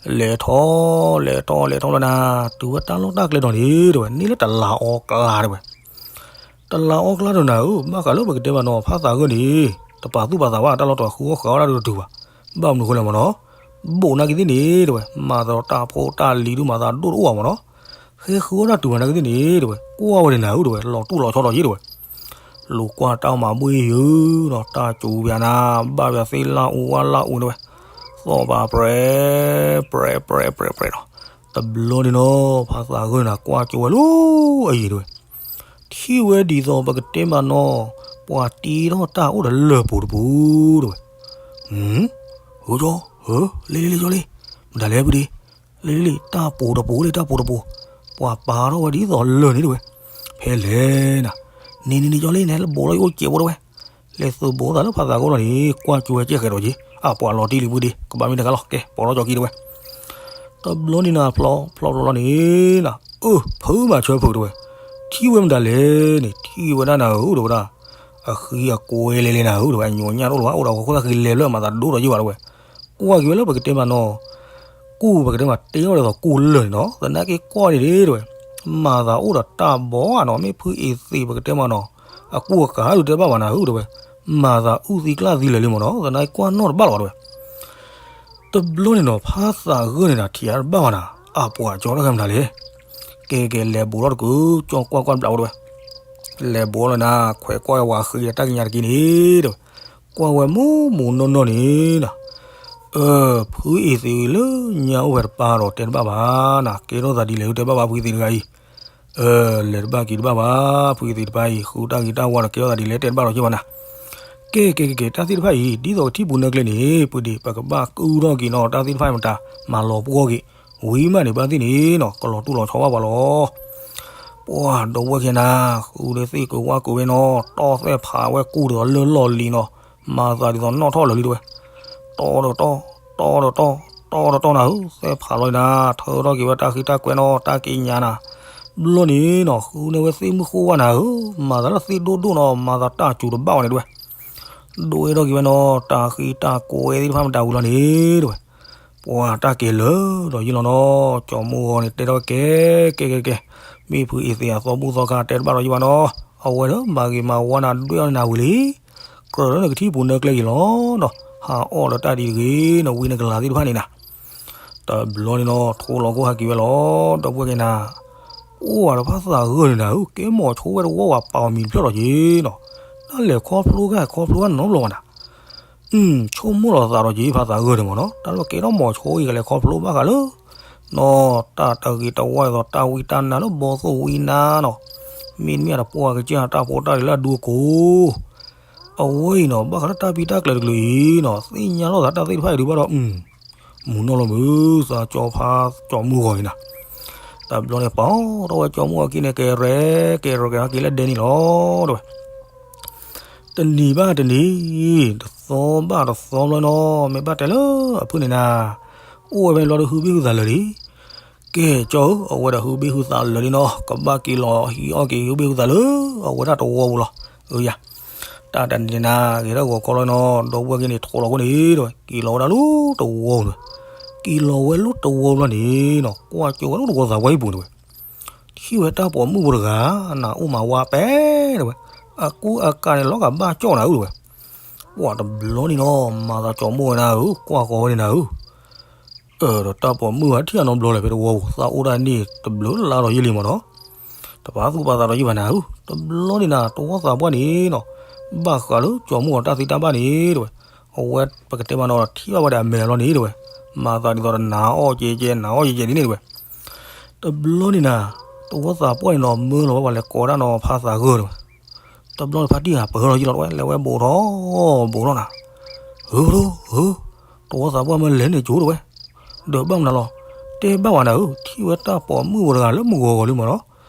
လဲၤထီၣ် လဲၤထီၣ် လဲၤထီၣ်လီၤနၤ, တုၤဝဲတၢ်လီၢ်တၢ်ကျဲဒီးန့ၣ်တဝဲ န့ၢ်လၢတလးအီကျါတဝဲ, တလးအီကျါဒီးနၤဧၢ, ဘၣ်ဃးလၢပကတဲမးနီၤ ဖးသးဂၢၢ်န့ၣ်, တပာ်သူၣ်ပာ်သးဘၣ် တၢ်လီၢ်တဝဲ ဃုအီၣ်ဃုအီတၢ်ဒုးတတုၤဘၣ်, ဘၣ်မနုၤဃိလဲၣ်မးနီၤ, ဘူးနာ်က့သ့ၣ်န့ၣ်တဝဲ မၤသးဒီးတၢ်ဖိတၢ်လံၤဒုးမၤသးဒိၣ်တအိၣ်ဘၣ်မးနီၤ, ဃဲဃုအီၣ်တၢ်တုၤဘၣ်နာ်က့သ့ၣ်န့ၣ်တဝဲ ကွၢ်ဝဲဒၣ်နၤဧၢတဝဲ လီၤတူၢ်လီၤဆီဒီးယ့ၣ်တဝဲ လူၤကွၢ်တၢ်မၤဘှ့ၣ်ယုာ်နီၤ တၢ်စူၤပၠးနၤ, ဘၣ်ပၠးသ့ၣ်လၢအူဝါလၢအူတဝဲ, သီၣ်ပာ်ပြဲ ပြဲ ပြဲ ပြဲ ပြဲနီၤ, တဘျီန့ၣ်နီၤ ဖးသးဂၢၢ်နၤ ကွၢ်ကၠိဝဲလၢအယံၤတဝဲ, ထံၣ်ဝဲဒ်သိးပကတဲမးနီၤ, ပှၤတ့ထီၣ်တၢ်အိၣ်ဒီးလၢၢ်ပူၤတပူၤတဝဲ, ဧၢကၠီ, လ့လ့လ့ကၠီလ့, မတၤလဲၣ်ဖုဒံး, လ့လ့လ့ တၢ်ပူၤတပူၤလ့ တၢ်ပူၤတပူၤ, ပှၤပာ်ထီၣ်ဝဲဒ်သိးလၢၢ်န့ၣ်တဝဲ, ဖဲလဲၣ်နၤ, န့ၣ်န့ၣ်န့ၣ်ကၠီလ့ နဟဲလၢဘူးလီၤယအိၣ်စဲးဖိတဝဲ, လဲၤသုးဘူးသးလၢဖးသးဂၢၢ်လီၤန့ၣ် ကွၢ်ကၠိဝဲကဲဃဲးဒီးက့ၤ, အပှၤလီၤတံၢ်လံဖုဒံး ကဘၣ်မ့ၢ်တဂၤလီၤ ကဲ ပိာ်ထီၣ်ကၠီခံတဝဲ တဘျီန့ၣ်နၤ ဖျီဖျီဖျီလီၤန့ၣ်နၤ, အၢ ဖုမၤဆၢဖုးတဝဲ, ထံၣ်ဝဲမတၤလဲၣ်န့ၣ် ထံၣ်ဝဲဒၣ်နၤဧၢတဝဲဒၣ်, အဃံအကွဲလဲၤလဲၤနၤဧၢတဝဲ အညိးညၣ်တအိၣ်လၢၤဘၣ် အိၣ်ဒီးဟီၣ်ခိၣ်သၣ်ဃံလဲၤဘျၢၣ် မၤသးဒိၣ်ဒီးယ့ၢ်ဘၣ်တဝဲ, ကွၢ်က့ၤဝဲလၢပကတဲမးနီၤ, ကူၣ်ပကတဲမးတ့ထီၣ်ဒ်သိးကူၣ်လၢၢ်န့ၣ်နီၤ သနာ်က့ကွၢ်န့ၣ်တဝဲ, မၤသးအိၣ်ဒီးတၢ်ဘီဧါနီၤ မ့ၢ်ဖုအ့သ့းပကတဲမးနီၤ, အကူၣ်အကၤဒုးတဲဘၣ်ဘၣ်နၤဧၢတဝဲ, မၤသးအုၣ်သံကျၢ်သံလၢာ်လံမးနီၤ သနာ်က့ကွၢ်နီၣ်တဘၣ်လီၤဘၣ်တဝဲ တဘျီန့ၣ်နီၤ ဖးသးဂၢၢ်န့ၣ်နၤ ထံၣ်အါတဘၣ်ဘၣ်နၤ, အပှၤကၠီတၢ်ဃဲမတၤလဲၣ်, ကဲကဲ လဲၤဘူးထီၣ်တကုၤ ကၠီကွၢ်ကွၢ်တဘျီဝဲတဝဲ, လဲၤဘူးလီၤနၤ ခွဲးကွၢ်ဝဲဃံဒီးတၢ်ကညးတက့ၢ်န့ၣ်တဝဲ, ကွၢ်ဝဲမူမူနီၢ်နီၢ်န့ၣ်နၤ, အၢ ဖုအ့သ့းလၢညါအိၣ်ဝဲတပၢ်ဒီးတဲတဘၣ်ဘၣ်နၤ ကဲထီၣ်သးဒ်လဲၣ်တဲဘၣ်ဘၣ်ဖုအ့သ့းတဂၤအံၤ လဲၤတဘၣ်က့ၤတဘၣ်ဘၣ် ဖုအ့သ့းတပၢ်အံၤ ဃုတၢ်ဂ့ၤတၢ်ဝါဒီးကဲထီၣ်သးဒ်လဲၣ်တဲတဘၣ်ဒီးက့ၤဘၣ်နၤ, ကဲကဲကဲကဲ တၢ်သ့ၣ်တဖၣ်အံၤ ဒ်သိးကထံၣ်ပူၤနၢကျဲန့ၣ် ပှၤဒံး ပကဘၣ်ကုၢ်ထီၣ်က့ၤနီၤ တၢ်သ့ၣ်တဖၣ်အံၤမတၤ မၤလီၤပှီၢ်က့ၤ ဝံၤမးန့ၣ် ဘၣ်သ့ၣ်န့ၣ်နီၤ ကလီၤတူၢ်လီၤဆီဘၣ်ပှၤလီၤ ပှၤဒီပုၢ်ဝဲၢ်ခဲနၤ ဃုဒီးသ့ၣ်ကဝၢ်ကဝဲနီၤ တီၢ်သဲၣ်ဖးဝဲကူၣ်ဒ်သိးလၢလီၢ်လံၤနီၤ မၤသးဒ်သိးနီၣ်ထီၣ်လၢာ်လံတဝဲ တီၢ်ဒီးတီၢ် တီၢ်ဒီးတီၢ် တီၢ်ဒီးတီၢ်နၤဧၢ သဲၣ်ဖးလီၤနၤ ထၢထီၣ်က့ၤဝဲတၢ်ဃံတၢ်ကွဲနီၤ တၢ်က့ညါနၤ ဘျီန့ၣ်နီၤ ဃုန့ၢ်ဝဲသ့ၣ်မုၢ်ဃိဝါနၤဧၢ မၤသးလၢသ့ၣ်ဒိၣ်ဒိၣ်နီၤ မၤသးတၢ်စူၤတဘၣ်ဝဲန့ၣ်တဝဲ ဒိၣ်ဝဲထီၣ်က့ၤဝဲနီၤ တၢ်ဃံတၢ်ကွဲသ့ၣ်တဖၣ်မတၤဝံၤလီၤန့ၣ်တဝဲ ပှၤတၢ်ကဲၤလၢာ်ဒီးယံာ်လီၤနီၤ ကၠီမုၢ်ဂီၤန့ၣ် တဲထီၣ်ဝဲကဲ ကဲကဲကဲ မ့ၢ်ဖုအ့သ့းအသီဘူၣ်သီခါတဲတဘၣ်ဒီးယံာ်ဘၣ်နီၤ အဝဲဒီးမၤဂ့ၤမၤဝါနၤဒွဲၣ်အီၤန့ၣ်နၤဝံၤလံ ကြၢးလၢနကထံၣ်ပူၤနၢကျဲက့ၤလီၤနီၤ ဟးအီၣ်လၢတၢ်ဒ်တဂ့ၤနီၤ ဝံနကလၤသ့ၣ်တဖၣ်န့ၣ်နၤ တဘျီန့ၣ်နီၤ ထိလီၤခိၣ်ဟးက့ၤဝဲလီၤ ဒီပုၢ်ဝဲၢ်က့ၤနၤ ပှၢ်ဒီးဖးသးဂၢၢ်န့ၣ်နၤဧၢ, ကဲမိၤဆိဝဲတဝီဝဲပာ်အီၤမံၤဖျၢၣ်လီၤက့ၤနီၤ, တၢ်လဲၤခီဖျိဂၤခီဖျိဂၤနီတဘျီဘၣ်နၤ, ဆိကမိၣ်လီၤသးဒီးက့ၤဖးသးဂၢၢ်န့ၣ်မ့ၢ်နီၤ, တၢ်လီၤကဲထီၣ်မိၤဆိအံၤကလဲၤခီဖျိဘၣ်ဃးလၢ နီၤ, တၢ်တဂ့ၤတဝါဒ်သိးတၢ်ဝံတၢ်နါလၢဘီသိၣ်ဝံနါနီၤ, မ့တမ့ၢ်တပှၢ်ကစၢ်တၢ်ဖိတၢ်လံၤလၢအဒူအကိၤ အဝဲအံၤနီၤ ဘၣ်ဃးလၢတၢ်ဖံးတၢ်ကျဲၤတကလုာ်အံၤနီၤ သ့ၣ်ညါလိာ်သးတၢ်သ့ၣ်တဖၣ်အံၤဒုးဘၣ်ဒီး မုာ်နီၢ်လီၤမုာ် သးကၠီဖးကၠီမုၢ်ဂီၤအံၤနၤ, တဘျီန့ၣ် ပာ်ထီၣ်ဝဲကၠီမုၢ်ဂီၤခံန့ၣ် ကဲရဲ ကဲရဲကဲထီၣ်က့ၤလၢဒဲန့ၣ်လီၤ တဲဝဲ တနံၤဘၣ်တနံၤ, တသီဘၣ်တသီဘျီနီၤ မ့ၢ်ဘၣ်တဲလၢအဖုၣ်န့ၣ်နၤ, အိၣ်ဝဲဖဲန့ၣ်ဘျီဒီးဟုဘ့ၣ်ဟုသးလၢာ်လံ, ကဲကၠီဧၢ အဝဲဒီးဟုဘ့ၣ်ဟုသးလၢာ်လံနီၤ ကဘၣ်က့ၤလီၤဟံးအီၣ်က့ၤဟုဘ့ၣ်ဟုသးလၢ အဝဲဒၣ်တဝီပူၤလီၤ, အၢယၤ, တၢ်တနံၤန့ၣ်နၤ ဂဲၤထီၣ်ဂီၤခီလီၤနီၤ ဒီပုၢ်ဝဲၢ်က့ၤန့ၣ် ထိးလီၤခိၣ်န့ၣ်တဲဝဲ က့ၤလီၤဝဲဒၣ်လၢတဝီပူၤ, က့ၤလီၤဝဲလၢတဝီပူၤလီၤန့ၣ်နီၤ ကွၢ်ကၠိဝဲလၢတဝီသးပှၢ်ဟံၣ်ပူၤတဲဝဲ ထံၣ်ဝဲတၢ်ပိာ်မုၣ်ဖိတဂၤ, နၤအိၣ်မၤဝါပဲတဲဝဲ, အကူအကၤန့ၣ်လီၤဂာ်ဘၣ်ကၠီၣ်နၤဧၢတဲဝဲ, ပှၢ်တဘျီန့ၣ်နီၤ မၤသးကၠီမုၢ်ဝဲနၤဧၢ ကွၢ်ဃီၤဝဲန့ၣ်နၤဧၢ, အၢ ဒီးတၢ်ပိာ်မုၣ်ဧၢ ထံၣ်အနီတဘျီလဲၣ် ဖဲတဝီပူၤ သးအိၣ်ဒၣ်န့ၣ်တဘျုးလါဒီးယဲၢ်လံမ့ၢ်နီၤ, တပာ်သူၣ်ပာ်သးဒီးယဲၢ်ဘၣ်နၤဧၢ, တဘျီန့ၣ်နၤ တဝီသးပှၢ်န့ၣ်နီၤ, ဘၣ်ဃးလၢကၠီမုၢ်အတၢ်သ့တၢ်ဘၣ်န့ၣ်တဲဝဲ, အဝဲပကတဲမးနီၤ ထံၣ်ဘၣ်ဝဲဒီးအမဲာ်လီၤန့ၣ်တဲဝဲ, မၤသးဒ်သိးဒီးနၤအီၣ်ကဲကဲ နၤအီၣ်ကဲကဲဒ်န့ၣ်တဲဝဲ တဘျီန့ၣ်နၤ, တဝီသးပှၢ်န့ၣ်နီၤ မၢလီၤဝဲပှၤလဲၤကိးဒၣ်နီၤ ဖးသးဂၢၢ်တဲဝဲ, တဘျီန့ၣ်ဖါတံၢ်ဟးပၢၢ်လီၤယံာ်လီၤတဲဝဲ လဲၤဝဲဘူးထီၣ်, ဘူးထီၣ်နၤ, ဧၢ ဧၢ, တဝီသးပှၢ်မၢလဲၤန့ၣ်ကၠိတဲဝဲ, ဒီးဘၣ်မနုၤလီၤ, တဲဘၣ်ဝဲနၤဧၢ ထံၣ်ဝဲတၢ်ပိာ်မုၣ်ဖိတဂၤလၢမုၢ်ဂီၤဂီၤလံမ့ၢ်နီၤ,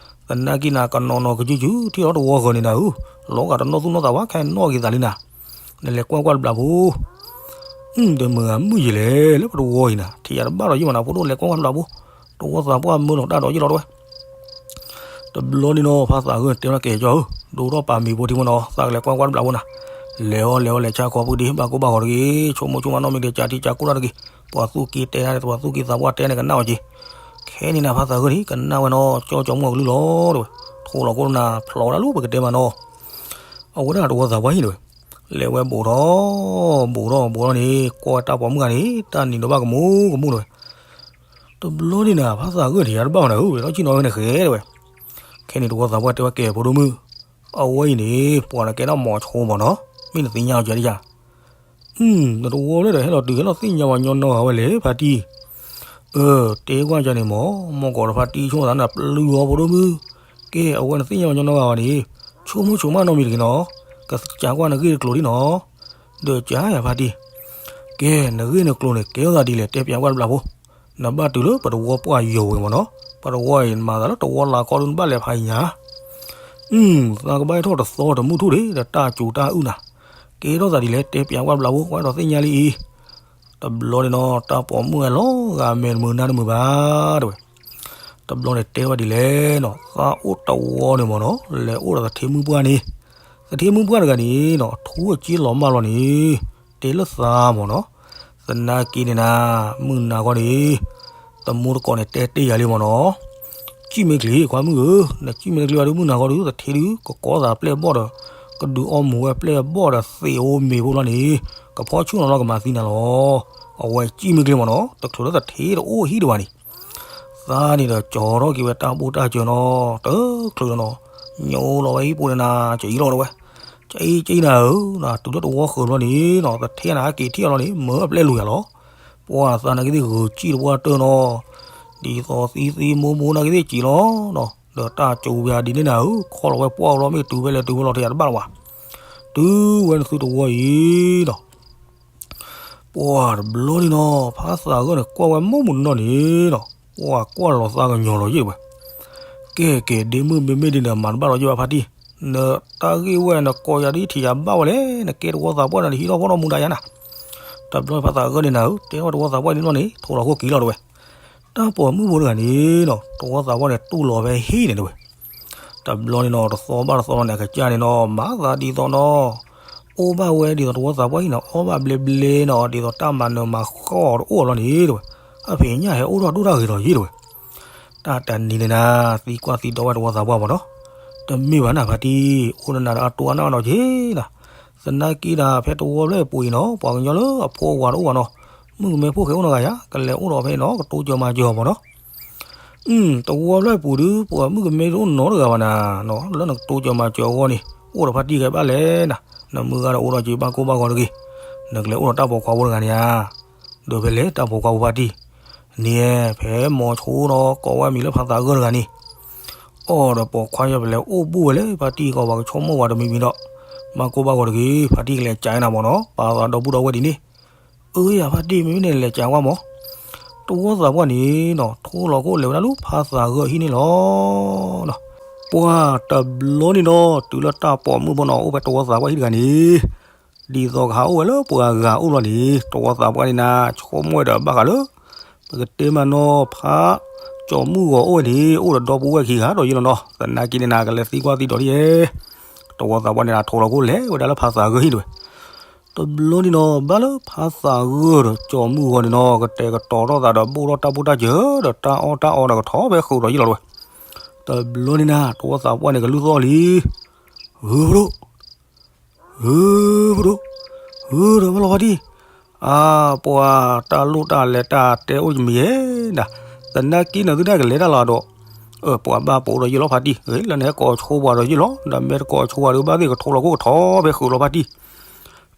သနာ်က့နၤ ကနီၤနီၤကစုကစု ထံၣ်လီၤတဝီဂီၤန့ၣ်နၤဧၢ, လီၤဂာ်တနီၣ်သူၣ်နီၣ်သးဘၣ် ခဲနီၣ်က့ၤသးလံနၤ, နလဲၤကွၢ်ကွၢ်တဘျီဖိ ဒီးမုၢ်ဂၤမုၢ်ယံၤလဲၣ် လၢပတဝီအံၤနၤ ထံၣ်ယၤတဘၣ်ဒီးယံာ်မးနၤ ဖိဒိၣ်လဲၤကွၢ်ကွၢ်တဘျီဖိ, တဝီသးပှၢ်မၢလီၤတၢ်ဒီးယံာ်လီၤတဲဝဲ တဘျီန့ၣ်နီၤ ဖါသးဂၢၢ်တဲဝဲကဲကၠီဧၢ, ဒိၣ်ထီၣ်ပာ်မံၤဖိထံဖိနီၤ သးကလဲၤကွၢ်ကွၢ်တဘျီဖိနၤ, လဲၤအီၤလဲၤအီၤလဲၤဆါခီဖုဒံး ဘၣ်ကိၢ်ဘၣ်ဂီၤတဂ့ၤ, ဆိကမိၣ်ဆိကမးနီတမံၤဒီး ကးထံကးကီၢ်တၢ်တဂ့ၤ, ပှၤသူၣ်က့တဲနၤန့ၣ် ပှၤသူၣ်က့သးပှၢ်တဲန့ၣ် ကနၣ်ဝဲက့ၤ, ခဲန့ၣ်နၤ ဖါသးဂၢၢ်န့ၣ် ကနၣ်ဝဲနီၤ ကၠီကၠီမုၢ်အကလုၢ်လီၤတဲဝဲ, ထိးလီၤခိၣ်နၤ ဖျိးဝဲဒၣ်လၢပကတဲမးနီၤ, အဝဲဒၣ်တဝီသးပှၢ်ဟံၣ်တဲဝဲ, လဲၤဝဲဘူးထီၣ် ဘူးထီၣ်ဘူးထီၣ်န့ၣ် ကွၢ်ဝဲတၢ်ပိာ်မုၣ်ဂၤန့ၣ် တၢ်နံၤဒီးဘၣ်ကမူကမူတဲဝဲ တဘျီန့ၣ်နၤ ဖါသးဂၢၢ်ထံးယၤတဘၣ်ဝဲနၤဧၢ, ဒီးဆ့ၣ်နီၤဝဲန့ၣ်ဃဲတဲဝဲ, ခဲန့ၣ်တဝီသးပှၢ်တဲဝဲကဲဖိဒိၣ်မုၣ်, အဝဲအံၤန့ၣ် ပှၤတကဲထီၣ်မိၤဆိမ့ၢ်နီၤ, မ့ၢ်နသ့ၣ်ညါအီၤကဲဒ်ယၤ, နတဝီလၢဒီးဟဲလီၤတုၤဟဲလီၤသ့ၣ်ညါပှၤညီနီဂၤဝဲလဲၣ် ဖါတံၢ်, အၢ တဲကွၢ်ကန့ၣ်မ့ၢ် မ့ၢ်ကီးဒီးဖါတံၢ်ဆိကမိၣ်သးနပျုၢ်အီၤဖိဒိၣ်မုၣ်, ကဲအဝဲနသ့ၣ်ညါပှၤညီနီဂၤဝဲန့ၣ်, ဆိကမိၣ်ဆိကမးနီတမံၤတဂ့ၤနီၤ, ကစံးကွၢ်နဂ့ၢ်နကျိၤဒ်နီၤ, ဒီးကယၤဖါတံၢ် ကဲ နဂ့ၢ်နကျိၤန့ၣ် ကဲထီၣ်သးဒ်လဲၣ် တဲပၠးကွၢ်တဘျီဖိ, နဘၣ်တုၤလၢပတဝီပှၢ်ယိာ်ဝဲမ့ၢ်နီၤ, ပတဝီအံၤမၤသးလၢတဝီလၢ်ကီဒုးနဘၣ်လဲၤဖးအံၤညါ, သးကဘၣ်ဟဲထီၣ်တသီတမုၢ်ထူၣ်ဒံး ဒီးတၢ်စူၤတၢ်အုၣ်နၤ, ကဲထီၣ်သးဒ်လဲၣ် တဲပၠးကွၢ်တဘျီဖိ ကွၢ်ထီၣ်သ့ၣ်ညါလံအံၤ, တဘျီန့ၣ်နီၤ တၢ်ပိာ်မုၣ်ဝဲလီၤဂာ်မဲာ်တမုာ်နါတမုာ်ဘၣ်တဲဝဲ တဘျီန့ၣ်တဲဝဲဒ်လဲၣ်နီၤ, သးအိၣ်တဝီန့ၣ်မ့ၢ်နီၤ လဲၤအိၣ်ဒီးသထ့မုၣ်ပှၢ်န့ၣ်, သထ့မုၣ်ပှၢ်တဂၤန့ၣ်နီၤ ထူအက့လီၤမၢ်လီၤန့ၣ်, တဲလၢသးမ့ၢ်နီၤ, သနာ်က့န့ၣ်နၤ, မုၢ်နၤခီန့ၣ်, သမူတကိးန့ၣ်တဲတ့ၢ်ယၤလံမ့ၢ်နီၤ, စံၣ်မ့ၢ်ကျ့ၤ ခွါမုၣ်ဧၢ, နစံၣ်မ့ၢ်တကျ့ၤဘၣ်ဒီးမုၢ်နၤခီဒီး သထ့ဒုး ကကိးသးပျဲၢ်ဘီၣ်ဒီး, ကဒုးအီမူၤဝဲပျဲၢ်ဘီၣ်ဒီးသ့ၣ်အိၣ်မ့ၤဖိလီၤန့ၣ်, ကဖီၣ်ဆူၣ်နီၤလီၤကမၤသံနၤလီၤ, အဝဲစံၣ်မ့ၢ်ကျ့ၤမ့ၢ်နီၤ တချုးလၢသထ့တအိၣ်ဟံၣ်ဒံးဘၣ်န့ၣ် သးန့ၣ်ဒီးကၠီထီၣ်က့ၤဝဲတၢ်ဘူၣ်တၢ်စၢၤနီၤ, တချုးလီၤနီၤ, ညိလီၤဝဲဟံၣ်ပူၤန့ၣ်နၤ ကၠံလီၤတဲဝဲ, ကၠံကၠံနၤဧၢ, နၤတုၤလၢတဝီဃၢၤဘျီန့ၣ်နီၤ သထ့နၤက့ၤထံၣ်အီၤလီၤန့ၣ် မၢအပျဲၢ်လူၤယၤလီၤ, ပှၤသးနာ်က့သ့ၣ်ဂုာ်စံၣ်တပှၢ်တၢၢ်နီၤ, ဒ်သိးသံသံမိမိနာ်က့သ့ၣ်ကၠံလီၤနီၤ, ဒီးတၢ်စူၤပယၤဒ်န့ၣ်နၤဧၢ, ခီလီၤဝဲပှၢ်လီၤ မ့ၢ်တုၤဖဲလဲၣ်တုၤဖဲလဲၣ်ထံၣ်ယၤတဘၣ်လီၤဘၣ်, တုၤဝဲနသုတဝီအံၤနီၤ ပှၢ်တဘျီန့ၣ်နီၤ ဖါသးဂၢၢ်န့ၣ် ကွၢ်ဝဲမုၢ်မုၢ်နီၢ်နီၢ်န့ၣ်နီၤ ပှၢ်ကွၢ်လီၤသးကညီၤလီၤယဲၢ်ဝဲ, ကဲကဲဒ့မုၣ်မ့မ့ၢ်ဒ်န့ၣ် မၤတဘၣ်လီၤယဲၢ်ဘၣ်ဖါတံၢ်, နတၢ်ဂ့ၢ်ဝဲနကိးယၤဒ် ထံၣ်ယၤဘၣ်ဝဲလဲၣ် နကဲတဝီသးပှၢ်န့ၣ် နဟံးထီၣ်ဖီၣ်ထီၣ်မူဒါယၤနၤ, တဘျီဖါသးဂၢၢ်န့ၣ်နၤဧၢ တဲထီၣ်တဝီသးပှၢ်န့ၣ်နီၢ်န့ၣ် ထိးလီၤခိၣ်က့ၤလီၤတဲဝဲ တၢ်ပိာ်မုၣ်ဖိတဂၤန့ၣ်နီၤ တဝီသးပှၢ်န့ၣ် တူၢ်လီၤဖဲဟံၣ်န့ၣ်တဲဝဲ, တဘျီန့ၣ်နီၤ တသီဘၣ်တသီလီၤန့ၣ် အကစၢ်န့ၣ်နီၤ မၤသးဒ်သိးနီၤ အိၣ်ဘၣ်ဝဲဒ်သိးတဝီသးပှၢ်ဟံၣ်န့ၣ် အီၣ်ဘၣ်ဘျ့ဘျ့နီၤ ဒ်သိးတၢ်မၤနၢၤမၤဃီအီၤတအိၣ်လီၤန့ၣ်တဲဝဲ, အဖံးညၣ်ဟဲအိၣ်ထီၣ်ဒိၣ်တၢ်ဂ့ၤလီၤယဲၢ်တဲဝဲ, တၢ်တနံၤန့ၣ်နၤ သံကွၢ်သံဒိးဝဲတဝီသးပှၢ်မ့ၢ်နီၤ, တမ့ၢ်ဘၣ်နၤဖါတံၢ် အိၣ်နနၤဒီးအတိၢ်အနၢ်နီၤက့ၤနၤ, သနာ်က့ဒၣ်ဖဲတဝီဖျၢၣ်ပူၤအံၤနီၤ ပှၤကညီလၢအဖိအဝၤတအိၣ်ဘၣ်နီၤ, မုၣ်ကမဲဖိၣ်ဃဲအိၣ်နီတဂၤယၤ ကလဲၤအိၣ်ဒီးဖဲအံၤနီၤ ကတိစၢၤမၤစၢၤအီၤမ့ၢ်နီၤ တ တဝီဖျၢၣ်ပူၤဒုး ပှၤမုၣ်ကမဲတအိၣ်နီတဂၤဘၣ်နၤ, လၢနကတိၤစၢၤမၤစၢၤအဂီၢ်န့ၣ် အိၣ်ဒီးဖါတံၢ်ကဲဘၣ်လဲၣ်နၤ, နမုၢ်ဂၤဒီးအိၣ်ဒီးက့ၤဘၣ်ကိၢ်ဘၣ်ဂီၤတဂ့ၤ, နကလဲၤအိၣ်ဒီးတၢ်ပိာ်ခွါဖိတဂၤန့ၣ်ဧါ, ဒီးဖဲလဲၣ်တၢ်ပိာ်ခွါဖိဖါတံၢ်, န့ၣ် ဖဲမီၤဆိဒီးကိးဝဲအမံၤလၢဖါသးဂၢၢ်တဂၤန့ၣ် အီၣ်ဒီးပိာ်ခွါယဲၢ်ပလဲၤအိၣ်ဘူးဝဲလၢဖါတံၢ်ကီး ပှၤကဆိကမိၣ်ဝဲတမံၤမံၤဒီး, ဘၣ်ကိၢ်ဘၣ်ဂီၤတဂ့ၤ ဖါတံၢ်ကလဲၤကးနၤမ့ၢ်နီၤ, ပာ်သးဒီပုၢ်ဒီဝဲၢ်ဒ်န့ၣ်, အၢယၤဖါတံၢ် မ့မ့ၢ်န့ၣ်လဲၤကးကွၢ်မး, တဝီသးပှၢ်န့ၣ်နီၤ ထိလီၤခိၣ်လဲၤဝဲဒၣ်လၢဖါသးဂၢၢ်ဟံၣ်န့ၣ်လီၤ. ပှၤတဘျီန့ၣ်နီၤ တုၤလၢတၢ်ပိာ်မုၣ်ဖိနီၤ အိၣ်ဖဲတဝီသးပှၢ်ဟံၣ်တဂၤန့ၣ် ဒ်သိးကဟးအိၣ်ဝဲလၢပှၤဂၤအိၣ်လီၤန့ၣ် တဝီသးပှၢ်န့ၣ်နၤ ဆိကမိၣ်ဝဲဒီးဘၣ်ဃးလၢ ပကတဲမးနီၤ ဖါကၠီၤမုၢ်ဂီၤအိၣ်ဝဲန့ၣ် အိၣ်ဒီးဒီပုၢ်ဝဲၢ်ခံဂၤဒီးယ့ၢ်လီၤနီၤ, သနာ်က့န့ၣ်နၤ ကလဲၤသံကွၢ်သံဒိးဒ်ယဲၢ်, တဝီသးပှၢ်န့ၣ်နၤ ထိလီၤခိၣ်လဲၤဝဲဒၣ်လၢဖါသးဂၢၢ်ဟံၣ်တဝဲ တဘျီန့ၣ်နီၤ ဘၣ်လၢဖါသးဂၢၢ်ဒီးကၠီၤမုၢ်ဂီၤန့ၣ်နီၤ ကတဲာ်ကတီၤထီၣ်သးဒီး ဘိၣ်ထီၣ်တၢ်ဘူၣ်တၢ်စၢၤဒီးတၢ်အီၣ်တၢ်အီဒီးကထီၣ်ဖဲဃုာ်ဒီးယ့ၢ်လီၤတဝဲ, တဘျီန့ၣ်နၤ တဝီသးပှၢ်န့ၣ် ကလုၢ်သီၣ်လံ, ဂုၢ်ဖိဒိၣ် ဂုၢ်ဖိဒိၣ်, ဂုၢ်ဒီးမ့ၢ်လီၤဖါတံၢ်, အါ ပှၤတၢ်လိၣ်တၢ်လဲၤတၢ်တဲအိၣ်တမံၤဧဲဒၣ်, သနာ်က့နၤသုဒၣ်ကလဲၤတၢ်လီၤဒီး, ပှၤဘၣ်ပိာ်ဒီးယ့ၢ်လီၤဖါတံၢ်, ဂ့ၤလၢနဟဲကိးဆိပှၤဒီးယ့ၢ်လီၤ, ဒီးမ့ၢ်တကိးဆိပှၤဒီးဘၣ်သ့ၣ်ကထိလီၤခိၣ်ကထီဖဲဃုာ်လီၤဖါတံၢ်,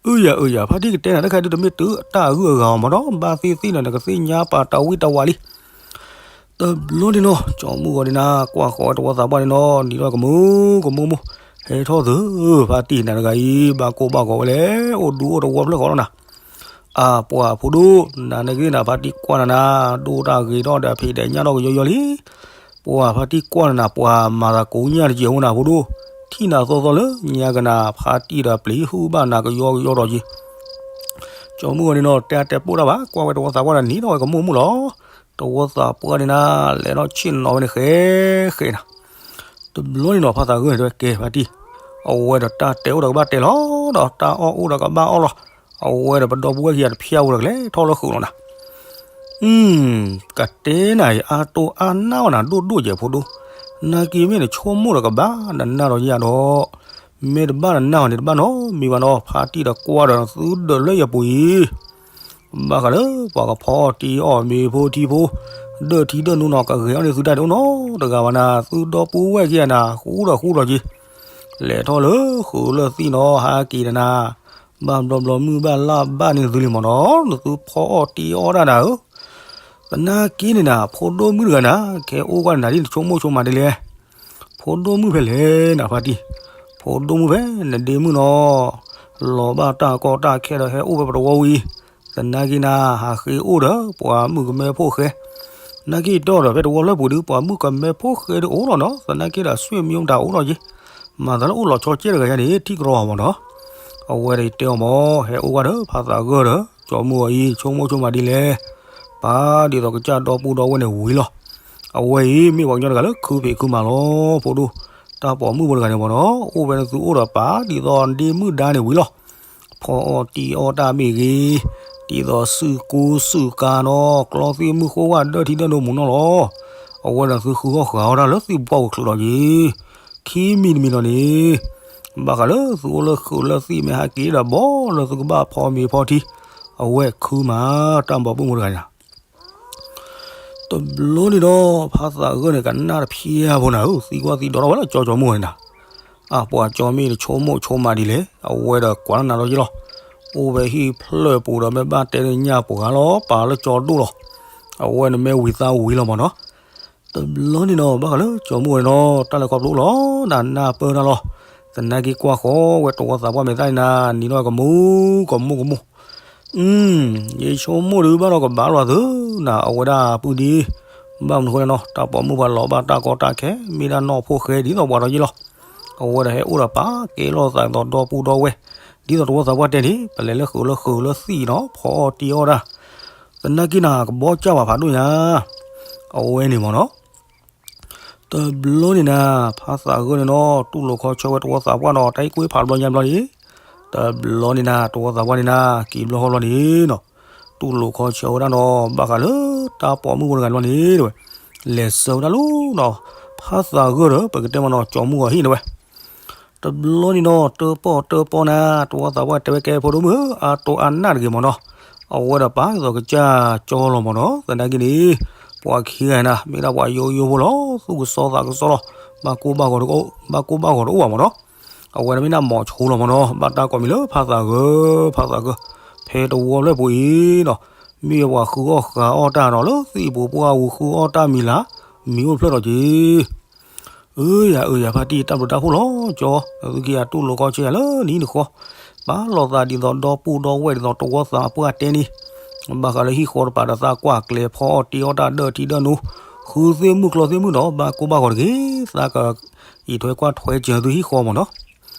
အုယၤအုယၤ ဖါတံၢ်ကတဲနၤတခါဒုးတမ့ၢ်တုၤတၢ်အဂုၤအဂၤအီၤမ့ၢ်နီၤ, ဘၣ်သ့ၣ်သ့ၣ်န့ၣ် နကသ့ၣ်ညါပာ်တၢ်ဝံၣ်တၢ်ဝါလံ တဘျီန့ၣ်နီၤ ကၠီၤမုၢ်ဂီၤန့ၣ်နၤ ကွၢ်ဃီၤဝဲတဝီသးပှၢ်န့ၣ်နီၤ နံၤဒီးကမူကမူမူ, ဟဲထီၣ်သု ဖါတံၢ်နၤတဂၤအံၤ ဘၣ်ကိၢ်ဘၣ်ဂီၤဝဲလဲၣ် အိၣ်ဒူအိၣ်တဝီဖျၢၣ်ဃီလီၤနၤ, အါ ပှၤဖိဒိၣ် နၤနဂ့ၢ်နၤ ဖါတံၢ်ကွၢ်နၤနၤ ဒိၣ်တၢ်ဂ့ၤထီၣ်ဒီးဖံးဒီးညၣ်ထီၣ်ကယီယီလံ, ပှၤဖါတံၢ်ကွၢ်နၤနၤ ပှၤမၤသးကိညၣ်တကဲးဖိနၤဖိဒိၣ်, ထံၣ်နၤသီသီလၢညါကနၤ ဖါတံၢ်ဒီးပျံၤဟုၣ်ဘၣ်နၤကယီကယီဒီးက့ၤ ကၠီၤမုၢ်ဂီၤန့ၣ်နီၤ တဲတဲပိၢ်တၢ်ဘၣ် ကွၢ်ဝဲတဝီသးပှၢ်ဒီးနံၤထီၣ်ဝဲကမူၣ်မူၣ်လီၤ. တဝီသးပှၢ်န့ၣ်နၤ လဲၤထီၣ်ဆ့ၣ်နီၤဝဲန့ၣ်ဃဲဃဲနၤ, တဘျီန့ၣ်နီၤ ဖါသးဂၢၢ်န့ၣ်တဲဝဲကဲဖါတံၢ်, အဝဲဒီးတၢ်တဲအိၣ်ဒီးကဘၣ်တဲလီၤ, ဒီးတၢ်အီၣ်အိၣ်ဒီးကဘၣ်အီၣ်လီၤ, အဝဲဒီးပဒီပုၢ်ဝဲၢ်ခံဂၤတဖျၢၣ်ဝဲဒီးကလဲၤထီၣ်လၢဃုာ်လီၤနၤ ကတဲနၤအံၤ အါတိၢ်အါနၢ်ဝဲနၤ ဒိၣ်ဒိၣ်ယဲၢ်ဖိဒိၣ်, နာ်က့မ့ၢ်နဆိကမိၣ်ဒီးကဘၣ် နနာ်ဒီးယၤဒီး, မ့ၢ်တဘၣ်နနာ်အီၤန့ၣ်တဘၣ်နီတမံၤဘၣ်နီၤ, ဖါတံၢ်ဒီးကွၢ်ဒီးသုဒၢးလၢယပူၤအံၤ, ဘၣ်ဃးလၢပှၤကဖီအီၣ်တံၢ်အီၣ်မ့ၤဖိထံဖိ, ဒၢးထံဒၢးနိနီၤ ကဂဲၤအီၣ်န့ၢ်သုတၢ်တအိၣ်နီတဂၤဘၣ်နၤ, သုဒီပုၢ်ဝဲၢ်ခံဂၤနၤ ဃူဒီးဃူဒီးက့ၤ လဲၤထီၣ်လၢဃုာ်လၢသံၣ်နီၤ ဟးက့ၤဒီးနၤ, ဘၣ်ဘျီဘျီမုၢ်ဘၣ်လၢ်ဘၣ်န့ၢ်သုလံမ့ၢ်နီၤ, နသုဖီအီၣ်တံၢ်အီၣ်တၢ်နၤဧၢ, သနာ်က့န့ၣ်နၤ ဖိဒိၣ်မုၣ်တဂၤနၤ ကဲအိၣ်ကွၢ်နၤဒ်နဆိကမိၣ်ဆိကမးဒ်လဲၣ်, ဖိဒိၣ်မုၣ်ဖဲလဲၣ်နၤဖါတံၢ်, ဖိဒိၣ်မုၣ်ဖဲနဒ့မုၣ်နီၤ, လီၤဘၣ်တၢ်ကီတၢ်ခဲဒီးဟဲအိၣ်ဖဲပတဝီဝံၤ, သနာ်က့နၤ ဟးဃ့အိၣ်ဒီးပှၤမုၣ်ကမဲဖိဃဲ, သနာ်က့တီၢ်ဒီးဖဲတဝီဖျၢၣ်ပူၤဒီး ပှၤမုၣ်ကမဲဖိဃဲဒုးအိၣ်လီၤနီၤ, သနာ်က့ဒီးဆွေမျိုးတအိၣ်လီၤက့ၤ, မၤသးလၢအိၣ်လီၤဆီကဲတဂၤယါန့ၣ် ထံၣ်ကရီမ့ၢ်နီၤ, အဝဲဒီးယတဲအီၤမ့ၢ် ဟဲအိၣ်ကွၢ်ဒီးဖါသးဂၢၢ်ဒီး ကၠီမုၢ်အီၤအံၤ ဆိကမိၣ်ဆိကမးဒ်လဲၣ်, ပာ်ဒ်သိးကစၢ်ဒီပုၢ်ဒီဝဲၢ်န့ၣ်ဝံၤလီၤ, အဝဲအံၤ မ့ၢ်ပှၤကညီတဂၤလၢခုဖံးခုမၤလီၤ ဖိဒိၣ်, တၢ်ပိာ်မုၣ်ဖိတဂၤန့ၣ်မ့ၢ်နီၤ, အိၣ်ဝဲနသုအိၣ်ဒီးပာ်ဒ်သိးဒ့မုၣ်ဒါန့ၣ်ဝံၤလီၤ, ဖီအီၣ်တံၢ်အီၣ်တၢ်မ့ၢ်ဂ့ၤ, ဒ်သိးစုကူစုကၤနီၤ ကျီသ့ၣ်မုၢ်ဃိဝဲဒၢးထံဒၢးနိမူနီၤလီၤ, အဝဲဒီးသုဃုအီၣ်ဃုအီတၢ်လၢသ့ၣ်ပှၢ်ပူၤချုးလီၤက့ၤ ခံမံၤတမံၤလီၤန့ၣ်, ဘၣ်ဃးလၢသုအိၣ်လၢဃုာ်လၢသံၣ်မ့ၢ်ဟးက့ၤဒီးဘီလၢသုကဘၣ်ဖီမ့ၤဖီထံ, အဝဲခုမး တၢ်ပိာ်မုၣ်ဖိတဂၤန့ၣ် တဘျီန့ၣ်ဒီး ဖါသးဂၢၢ်န့ၣ် ကနၣ်တဖျၢၣ်ဖိနၤဧၢ, သံကွၢ်သံဒိးထီၣ်ဝဲလၢကၠီကၠီမုၢ်န့ၣ်နၤ, အပှၤကၠီမ့ၢ်တဆိကမိၣ်ဆိကမးဒ်လဲၣ်, အဝဲဒီးကွၢ်လၢနၤလီၤယ့ၢ်လီၤ, အိၣ်ဝဲဟံၣ်ဖျၢၣ်ပူၤဒီးမ့ၢ်ဘၣ်တဲန့ၣ်ညၣ်ပှၤဂၤလီၤ ပာ်လၢကၠီဒိၣ်လီၤ, အဝဲန့ၣ်မ့ၢ်ဝံၤသးဝံၤလီၤမ့ၢ်နီၤ တဘျီန့ၣ်နီၤ ဘၣ်ဃးလၢကၠီမုၢ်ဝဲန့ၣ်နီၤ တၢ်လဲၤခီဖျိလီၤ နနၢ်ပၢၢ်တၢ်လီၤ, သနာ်က့ကွၢ်ဃီဝဲတဝီသးပှၢ်မဲာ်သၣ်န့ၣ်နၤ နံၤနီၢ်ကမူကမူကမူ, ယဆိကမိၣ်ဒုးဘၣ်ဒီးကဘၣ်လီၤသုနၤ အဝဲဒၣ်ပုၢ်ဒံ, ဘၣ်မနုၤဃိလဲၣ်နီၤ တၢ်ပိာ်မုၣ်ပှၤလီၤဘၣ်တၢ်ကီတၢ်ခဲ မ့ၢ်ဒၣ်နီၢ်ဖိဃဲဒ်သိးပှၤဒီးယ့ၢ်လီၤ, အဝဲဒီးဟဲအိၣ်ဒီးပာ်ကဲလိာ်သးဒီးဒီပုၢ်ဒီဝဲၢ်, ဒ်သိးတဝီသးပှၢ်တဲန့ၣ် ပလဲၤလၢဃုာ်လၢဃုာ်လၢသံၣ်နီၤ ဖီအီၣ်တံၢ်အီၣ်တၢ် သနာ်က့နၤ ကဘီကၢ်ပှၤဖးဒိၣ်ညါ, အဝဲန့ၣ်မ့ၢ်နီၤ, တဘျီန့ၣ်နၤ ဖါသးဂၢၢ်န့ၣ်နီၤ တူၢ်လိာ်ခီဆၢဝဲတဝီသးပှၢ်နီၤ တၢ်ဟံၣ်ကွ့ဖးဘျီညါဘျီန့ၣ်, တဘျီန့ၣ်နၤ တဝီသးပှၢ်န့ၣ်နၤ က့ၤဘျီဃီဘျီန့ၣ်နီၤ, တူၢ်လိာ်ခီဆၢဝဲဒၣ်နီၤ ဘၣ်ဃးလၢတၢ်ပိာ်မုၣ်ဖိတဂၤန့ၣ်ဘျီန့ၣ်တဲဝဲ, လဲၤဆှၢဝဲဒၣ်လီၤနီၤ, ဖါသးဂၢၢ်ဒီး ပကတဲမ့ၢ်နီၤ ကၠီမုၢ်ဂီၤဟံၣ်တဲဝဲ တဘျီန့ၣ်နီၤ တၢပီၣ်တၢပီၣ်နၤ တဝီသးပှၢ်တဲဝဲကဲဖိဒိၣ်မုၣ်ဧၢ အါတိၢ်အါနၢ်တဂ့ၤမ့ၢ်နီၤ, အဝဲဒီးပာ်ဒ်သိးကစၢ်ကၠီလီၤမ့ၢ်နီၤ သနာ်က့န့ၣ်, ပှၤခံဂၤန့ၣ် မ့ၢ်ဒၣ်ပှၤယိယိဖိလီၤ. သူၣ်ကစီသးကစီလီၤ. ဘၣ်ကိၢ်ဘၣ်ဂီၤတအိၣ်, ဘၣ်ကိၢ်ဘၣ်ဂီၤတအိၣ်ဘၣ်မးနီၤ. အဝဲန့ၣ်မ့ၢ်ဒၣ်မိၤဆိလီၤမးနီၤ. ဘၣ်တၢ်ကိးမံၤလၢဖါသးဂၢၢ်, ဖါသးဂၢၢ်, ဖဲတဝီဖျၢၣ်ပူၤအံၤနီၤ, မ့ၢ်ပှၤဃုအီၣ်ဃုအီၣ်တၢ်နီၤ, လၢသံၣ်ပူၤပှၢ်ပူၤဃုအီၣ်တၢ်မံၤလၢ်, မံၤအိၣ်တဖျၢၣ်ဒီးက့ၤ အၢ ယၤ အၢ ယၤ ဖါတံၢ် တၢ်ဘျုးတၢ်ဖှိၣ်လီၤကၠီ, သုကယၤတူၢ်လိာ်ကီဆၢယၤလၢနံၤနဃီ, ပာ်လီၤသးဒ်သိးဒီပုၢ်ဒီဝဲၢ် ဒ်သိးတဝီသးပှၢ်တဲန့ၣ်, ဘၣ်ဃးလၢဟံၣ်ဃီတပၤဒီးသးကွၢ်ကျဲဖီအီၣ်တ့အီၣ်တၢ်ဒၢထံဒၢနိ, ဃုသ့ၣ်မုၢ်ကျီသ့ၣ်မုၢ်ဒီး ဘၣ်ကိၢ်ဘၣ်ဂီၤတဂ့ၤ, သးကအံးထွဲကွၢ်ထွဲစၢၤသုဟံၣ်ဃီမးနီၤ.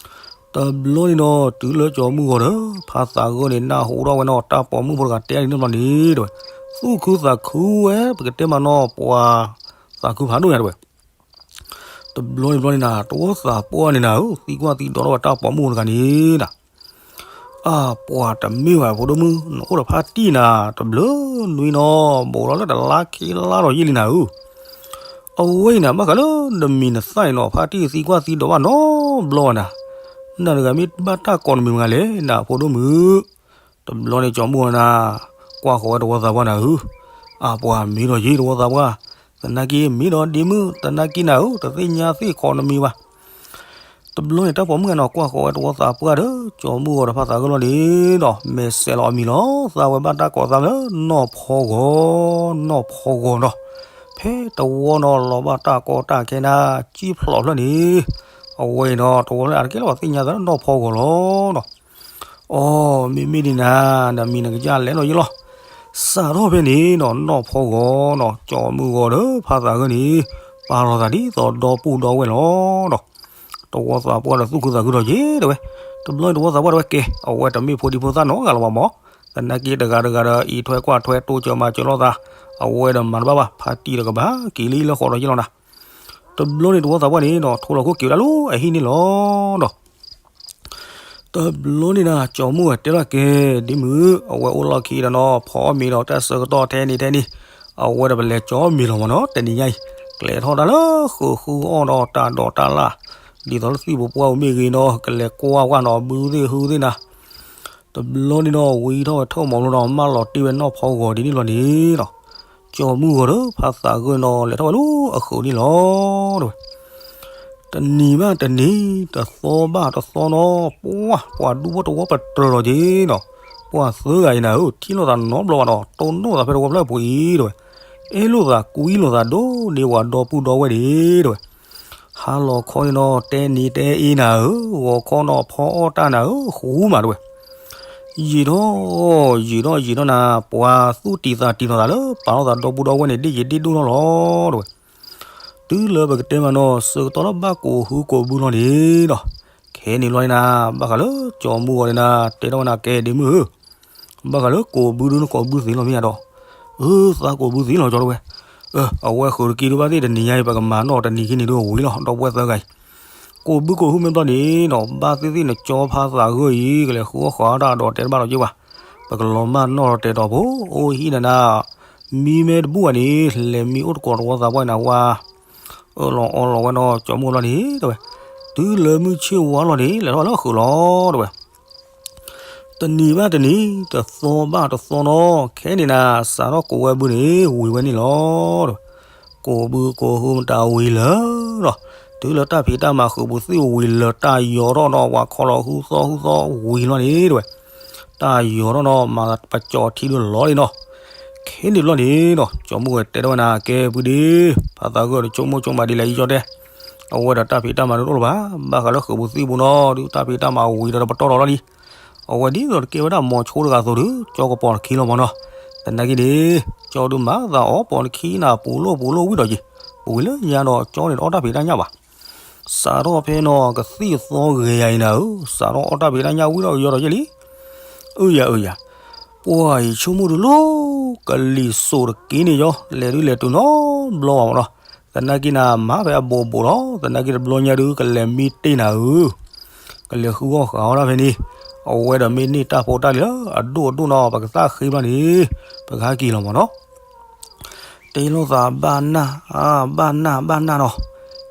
တဘျီန့ၣ်ဒီး တုၤလၢကၠီမုၢ်ဂီၤဒီး ဖါသးဂၢၢ်န့ၣ် နၢ်ဟူထီၣ်ဝဲနီၤ တၢ်ပိာ်မုၣ်ဖိတဂၤတဲဒ်န့ၣ်ဘျီန့ၣ် တဲဝဲ, သူၣ်ခုသးခုဝဲ ပကတဲမးနီၤ ပှၤသးခုဖးဒိၣ်ညါတဲဝဲ တဘျီန့ၣ်ဘျီန့ၣ်နၤ တဝီသးပှၢ်န့ၣ်နၤဧၢ, သံကွၢ်သံဒိးထီၣ်ဝဲတၢ်ပိာ်မုၣ်ဖိတဂၤန့ၣ်နၤ, အၢ ပှၤတမ့ၢ်ဘၣ်ဖိဒိၣ်မုၣ်, နအိၣ်ဒီးဖါတံၢ်နၤ တဘျုးနွံနီၤ, ဘူးထီၣ်လၢတလါခံလါဒီးယံာ်လံနၤဧၢ, အဝဲအံၤနၤ ဘၣ်ဃးလၢနမံၤနသၣ်အံၤနီၤ ဖါတံၢ်သံကွၢ်သံဒိးဘၣ်နီတဘျီဘၣ်နၤ, နတဂၤမ့ၢ်ဘၣ်တၢ်ကိးနမံၤမတၤလဲၣ် နဖိဒိၣ်မုၣ် တဘျီန့ၣ်ကၠီမုၢ်ဂီၤနၤ ကွၢ်ဃီၤဝဲတဝီသးပှၢ်နၤဧၢ, အၢ ပှၤမ့ၢ်ဒီးယံာ်တဝီသးပှၢ်, သနာ်က့မ့ၢ်ဒီးဒ့မုၣ် သနာ်က့နၤဧၢ တသ့ၣ်ညါသ့ၣ်ခိးနမံၤဘၣ်. တဘျီန့ၣ်တၢ်ပိာ်မုၣ်ဂၤနီၤ ကွၢ်ဃီၤဝဲတဝီသးပှၢ်ဒီး ကၠီမုၢ်ဂီၤဒီးဖါသးဂၢၢ်လီၤန့ၣ်ဒီး မဲာ်ဆဲးလီၤအမံၤလီၤ, သးဝဲဘၣ်တၢ်ကိးသးလၢနီၢ်ဖီဂီၤ, နီၢ်ဖီဂီၤနီၤ, ဖဲတဝီနီၤ လီၤဘၣ်တၢ်ကီတၢ်ခဲနၤ ကံၣ်ဖျိးဖျၢၣ်န့ၣ်, အဝဲအံၤနီၤ တဝီဖျၢၣ်အတကဲလၢပှၤသ့ၣ်ညါသးလၢနီၢ်ဖီဂီၤလီၤနီၤ. အီ မ့မ့ၢ်ဒ်နၤ နမံၤနကစၢ်လဲၤလီၤယံလီၤ. စးထီၣ်ဖဲန့ၣ်နီၤ နီၢ်ဖီဂီၤနီၤ ကၠီမုၢ်ဂီၤဒီးဖါသးဂၢၢ်န့ၣ် ပာ်လီၤသးဒ်သိးဒီပုၢ်ဒီဝဲၢ်လီၤနီၤ. တဝီသးပှၢ်ဒီးသူၣ်ခုသးခုထီၣ်က့ၤတဲဝဲ, တဘျီန့ၣ်တဝီသးပှၢ်တဲဝဲကဲ အဝဲတမ့ၢ်ဖိဒံဖိသၣ်နီတဂၤလၢၤဘၣ်မး, သနာ်က့တဂၤတဂၤဒီးအံးထွဲကွၢ်ထွဲတိစၢၤမၤစၢၤလိာ်သး, အဝဲဒီးမၤတဘၣ်ဘၣ် ဖါတံၢ်ဒီးကဘၣ်က့ၤလၢဟံၣ်လၢဃီဒီးယံလီၤနၤ. တဘျီန့ၣ်တဝီသးပှၢ်န့ၣ်နီၤ ထိလီၤခိၣ်က့ၤဝဲဒၣ်လၢအဟံၣ်န့ၣ်လီၤနီၤ. တဘျီန့ၣ်နၤ ကၠီမုၢ်ဂီၤတဲလီၤကဲ ဒ့မုၣ် အဝဲအိၣ်လီၢ်ခံဒီးနီၤ ဖီအီၣ်မ့ၤဒီးတၢ်ဆၢကတီၢ်ထဲန့ၣ်ထဲန့ၣ်, အဝဲဒီးပလဲၤကၠီမ့ၤလီၤမးနီၤ တနံၤညါအံၤ, ကျဲၤထီၣ်တၢ်လၢဃုာ်ဃုအီၣ်ဒီးတၢ်ဒိးတၢ်လၣ်, ဒ်သိးလၢသံၣ်ပူၤပှၢ်ပူၤမ့ၢ်ဂ့ၤနီၤ ကလဲၤကွၢ်ကွၢ်နီၤ ဘုသ့ၣ်ဟုသ့ၣ်နၤ တဘျီန့ၣ်နီၤ ဝံထီၣ်ဝဲထၢၣ်မီၤဘျီနီၤ မၢလီၤတ့ၢ်ဝဲနီၢ်ဖီဂီၤဒ်န့ၣ်လီၤန့ၣ်နီၤ, ကၠီမုၢ်ဂီၤဒီးဖါသးဂၢၢ်နီၤ လဲၤထီၣ်ဝဲလၢအဃုာ်န့ၣ်လီၤ တဲဝဲ. တနံၤဘၣ်တနံၤ တသီဘၣ်တသီနီၤ ပှၢ် ပှၤဒူဖိတဝီပတြၢၤလီၤက့ၤနီၤ, ပှၤသၢဂၤအံၤနၤဧၢ ထံၣ်လိာ်သးနီတဘျီဘၣ်ဒီး တိၢ်နီၣ်သးဖဲတဝီဖျၢၣ်ပူၤအံၤ တဲဝဲ. အဲၣ်လိာ်သးကွံလိာ်သးဒိၣ်ဒ့ပှၤဒီပုၢ်ဒီဝဲၢ်န့ၣ် တဲဝဲ. ဟါလီၤခီန့ၣ်နီၤ တဲနံၤတဲအ့နၤဧၢ, ဂီၤခီနီၤ ဖီအီၣ်တၢ်နၤဧၢ ဃူမးတဲဝဲ. ယံာ်ထီၣ် ယံာ်ထီၣ်ယံာ်ထီၣ်နၤ ပှၤသူၣ်တံၢ်သးတံၢ်လီၤသးလၢ ပာ်လီၤသးဒီပုၢ်ဒီဝဲၢ်န့ၣ် ဒ့ၣ်ယံာ်ဒ့ၣ်ဒိၣ်ထီၣ်လီၤ တဲဝဲ. တုၤလၢပကတဲမးနီၤ ဆၢကတီၢ်လၢဘၣ်ကိးဟုကိးဘုလီၤန့ၣ်ဒီး ခဲန့ၣ်ဘျီန့ၣ်နၤ ဘၣ်ဃးလၢကၠီမုၢ်ဂီၤန့ၣ်နၤ တဲထီၣ်ဝဲနၤ ကဲ ဒ့မုၣ်ဧၢ, ဘၣ်ဃးလၢကိးဘုဒုနကိးဘုသ့လီၤမ့ၢ်ဧါဒီး, အၢ သးကိးဘုသ့လီၤကၠီတဲဝဲ, အဝဲဃုာ်တက့ၢ်ဒုဘၣ်သ့ၣ် တနံၤညါအံၤ ပကမၤနီၣ်တနံၤခံနံၤဒုဝံၤလီၤ ဒီပုၢ်ဝဲၢ်သၢဂၤအံၤ, ကိးဘုကိးဟုမ့ၢ်ဘျီန့ၣ်နီၤ ဘၣ်သ့ၣ်သ့ၣ်နကၠီဖါသးဂၢၢ်အံၤ ကလဲၤဃုအီၣ်ဃုအီတၢ်ဒီးတဲတဘၣ်လီၤက့ၤဘၣ်, ပကလီၤမၢ်နီၣ်လီၤတဲာ်တီၤဖိ အိၣ်ဟံၣ်နၤနၤ မံမ့ၢ်တဘူၣ်ဘၣ်န့ၣ် လဲၤမံအိၣ်တကိးတဝီသးပှၢ်နၤဝါ, အၢၣ်လီၤအီလီၤဝဲနီၤ ကၠီမုၢ်လီၤန့ၣ် တဲဝဲ, တုၤလၢမုၢ်ဆ့ၣ်ဝါလီၤန့ၣ် လဲၤထီၣ်လၢအဃုာ်လီၤ တဲဝဲ. တနံၤဘၣ်တနံၤ တသီဘၣ်တသီနီၤ ခဲန့ၣ်နၤ စးထီၣ်ကိးဝဲဘုန့ၣ် ဝံၤဝဲန့ၣ်လီၤ တဲဝဲ. ကိးဘုကိးဟုမတၤဝံၤလၢာ်ဒီး တုၤလၢတၢ်ဖံးတၢ်မၤဃုာ်ပူၤသ့ၣ်ဝံၤလၢာ် တၢ်ယီၤထီၣ်နီၤ ပှၤခီလီၤဟုသီဟုသီဝံၤလီၤန့ၣ် တဲဝဲ. တၢ်ယီၤထီၣ်နီၤ မၤပကၠီၤထံဒုလီၤလံနီၤ. ခဲန့ၣ်ဘျီန့ၣ်နီၤ ကၠီမုၢ်ဂီၤတဲထီၣ်ဝဲနၤ ကဲဘုဒ့ ဖါသးဂၢၢ်ဒီးဆိကမိၣ်ဆိကမးဒ်လဲၣ်ယကၠီတဲ, အဝဲဒီးတၢ်ဖံးတၢ်မၤတအိၣ်လၢၤဘၣ်, ဘၣ်ဃးလၢဃုာ်ပူၤသ့ၣ်ပူၤနီၤ ဒုးတၢ်ဖံးတၢ်မၤဝံၤဒီးပတီၢ်ထီၣ်လီၤလံ အဝဲဒ်သိးတကဲဝဲဒၣ်မိၤဆိတဂၤအသိးဒီး ကၠီကပိာ်နခံလီၤမးနီၤ. သနာ်က့န့ၣ် ကၠီဒုးမၤသးအီၣ်ပိာ်နခံနၤ ပူၤလိၣ်ပူၤလိၣ်ဝံၤဒီးက့ၤ, ပူၤကွံာ်လၢညါဒီးကၠီန့ၣ်တအီၣ်တၢ်ဖံးတၢ်ညၣ်ဘၣ်. စးထီၣ်ဖဲနီၤ ကသံၣ်ကသီဂဲၤယၤအံၤနၤဧၢ, စးထီၣ်အီၣ်တၢ်ဖံးတၢ်ညၣ်ဝံၤဒီးကယီဒီးက့ၤလံ. အၢယၤအၢယၤ, ပှၤအံၤဆိကမိၣ်ဒုးလိၤ ကလံၤစိးတက့ၢ်န့ၣ်ယီၤ လဲၤဒုးလဲၤတုၤနီတဘျီဘၣ်မးနီၤ. သနာ်က့နၤ မၤဖဲအဘိးဘိးလီၤ, သနာ်က့တဘျီညါဒုး ကလဲၤမံတ့ၢ်နၤဧၢ, ကလဲၤဃုအီၣ်ဃုအီတၢ်ဖဲန့ၣ်, အဝဲဒီးမ့ၢ်န့ၢ်တၢ်ဖိတၢ်လံၤလၢအဒိၣ်အဒိၣ်နီၤ ပကသးဃ့ဘျီန့ၣ် ပကဟဲက့ၤလီၤမးနီၤ. တဲလိာ်သးဘၣ်နၢ် ဘၣ်နၢ်ဘၣ်နၢ်နီၤ.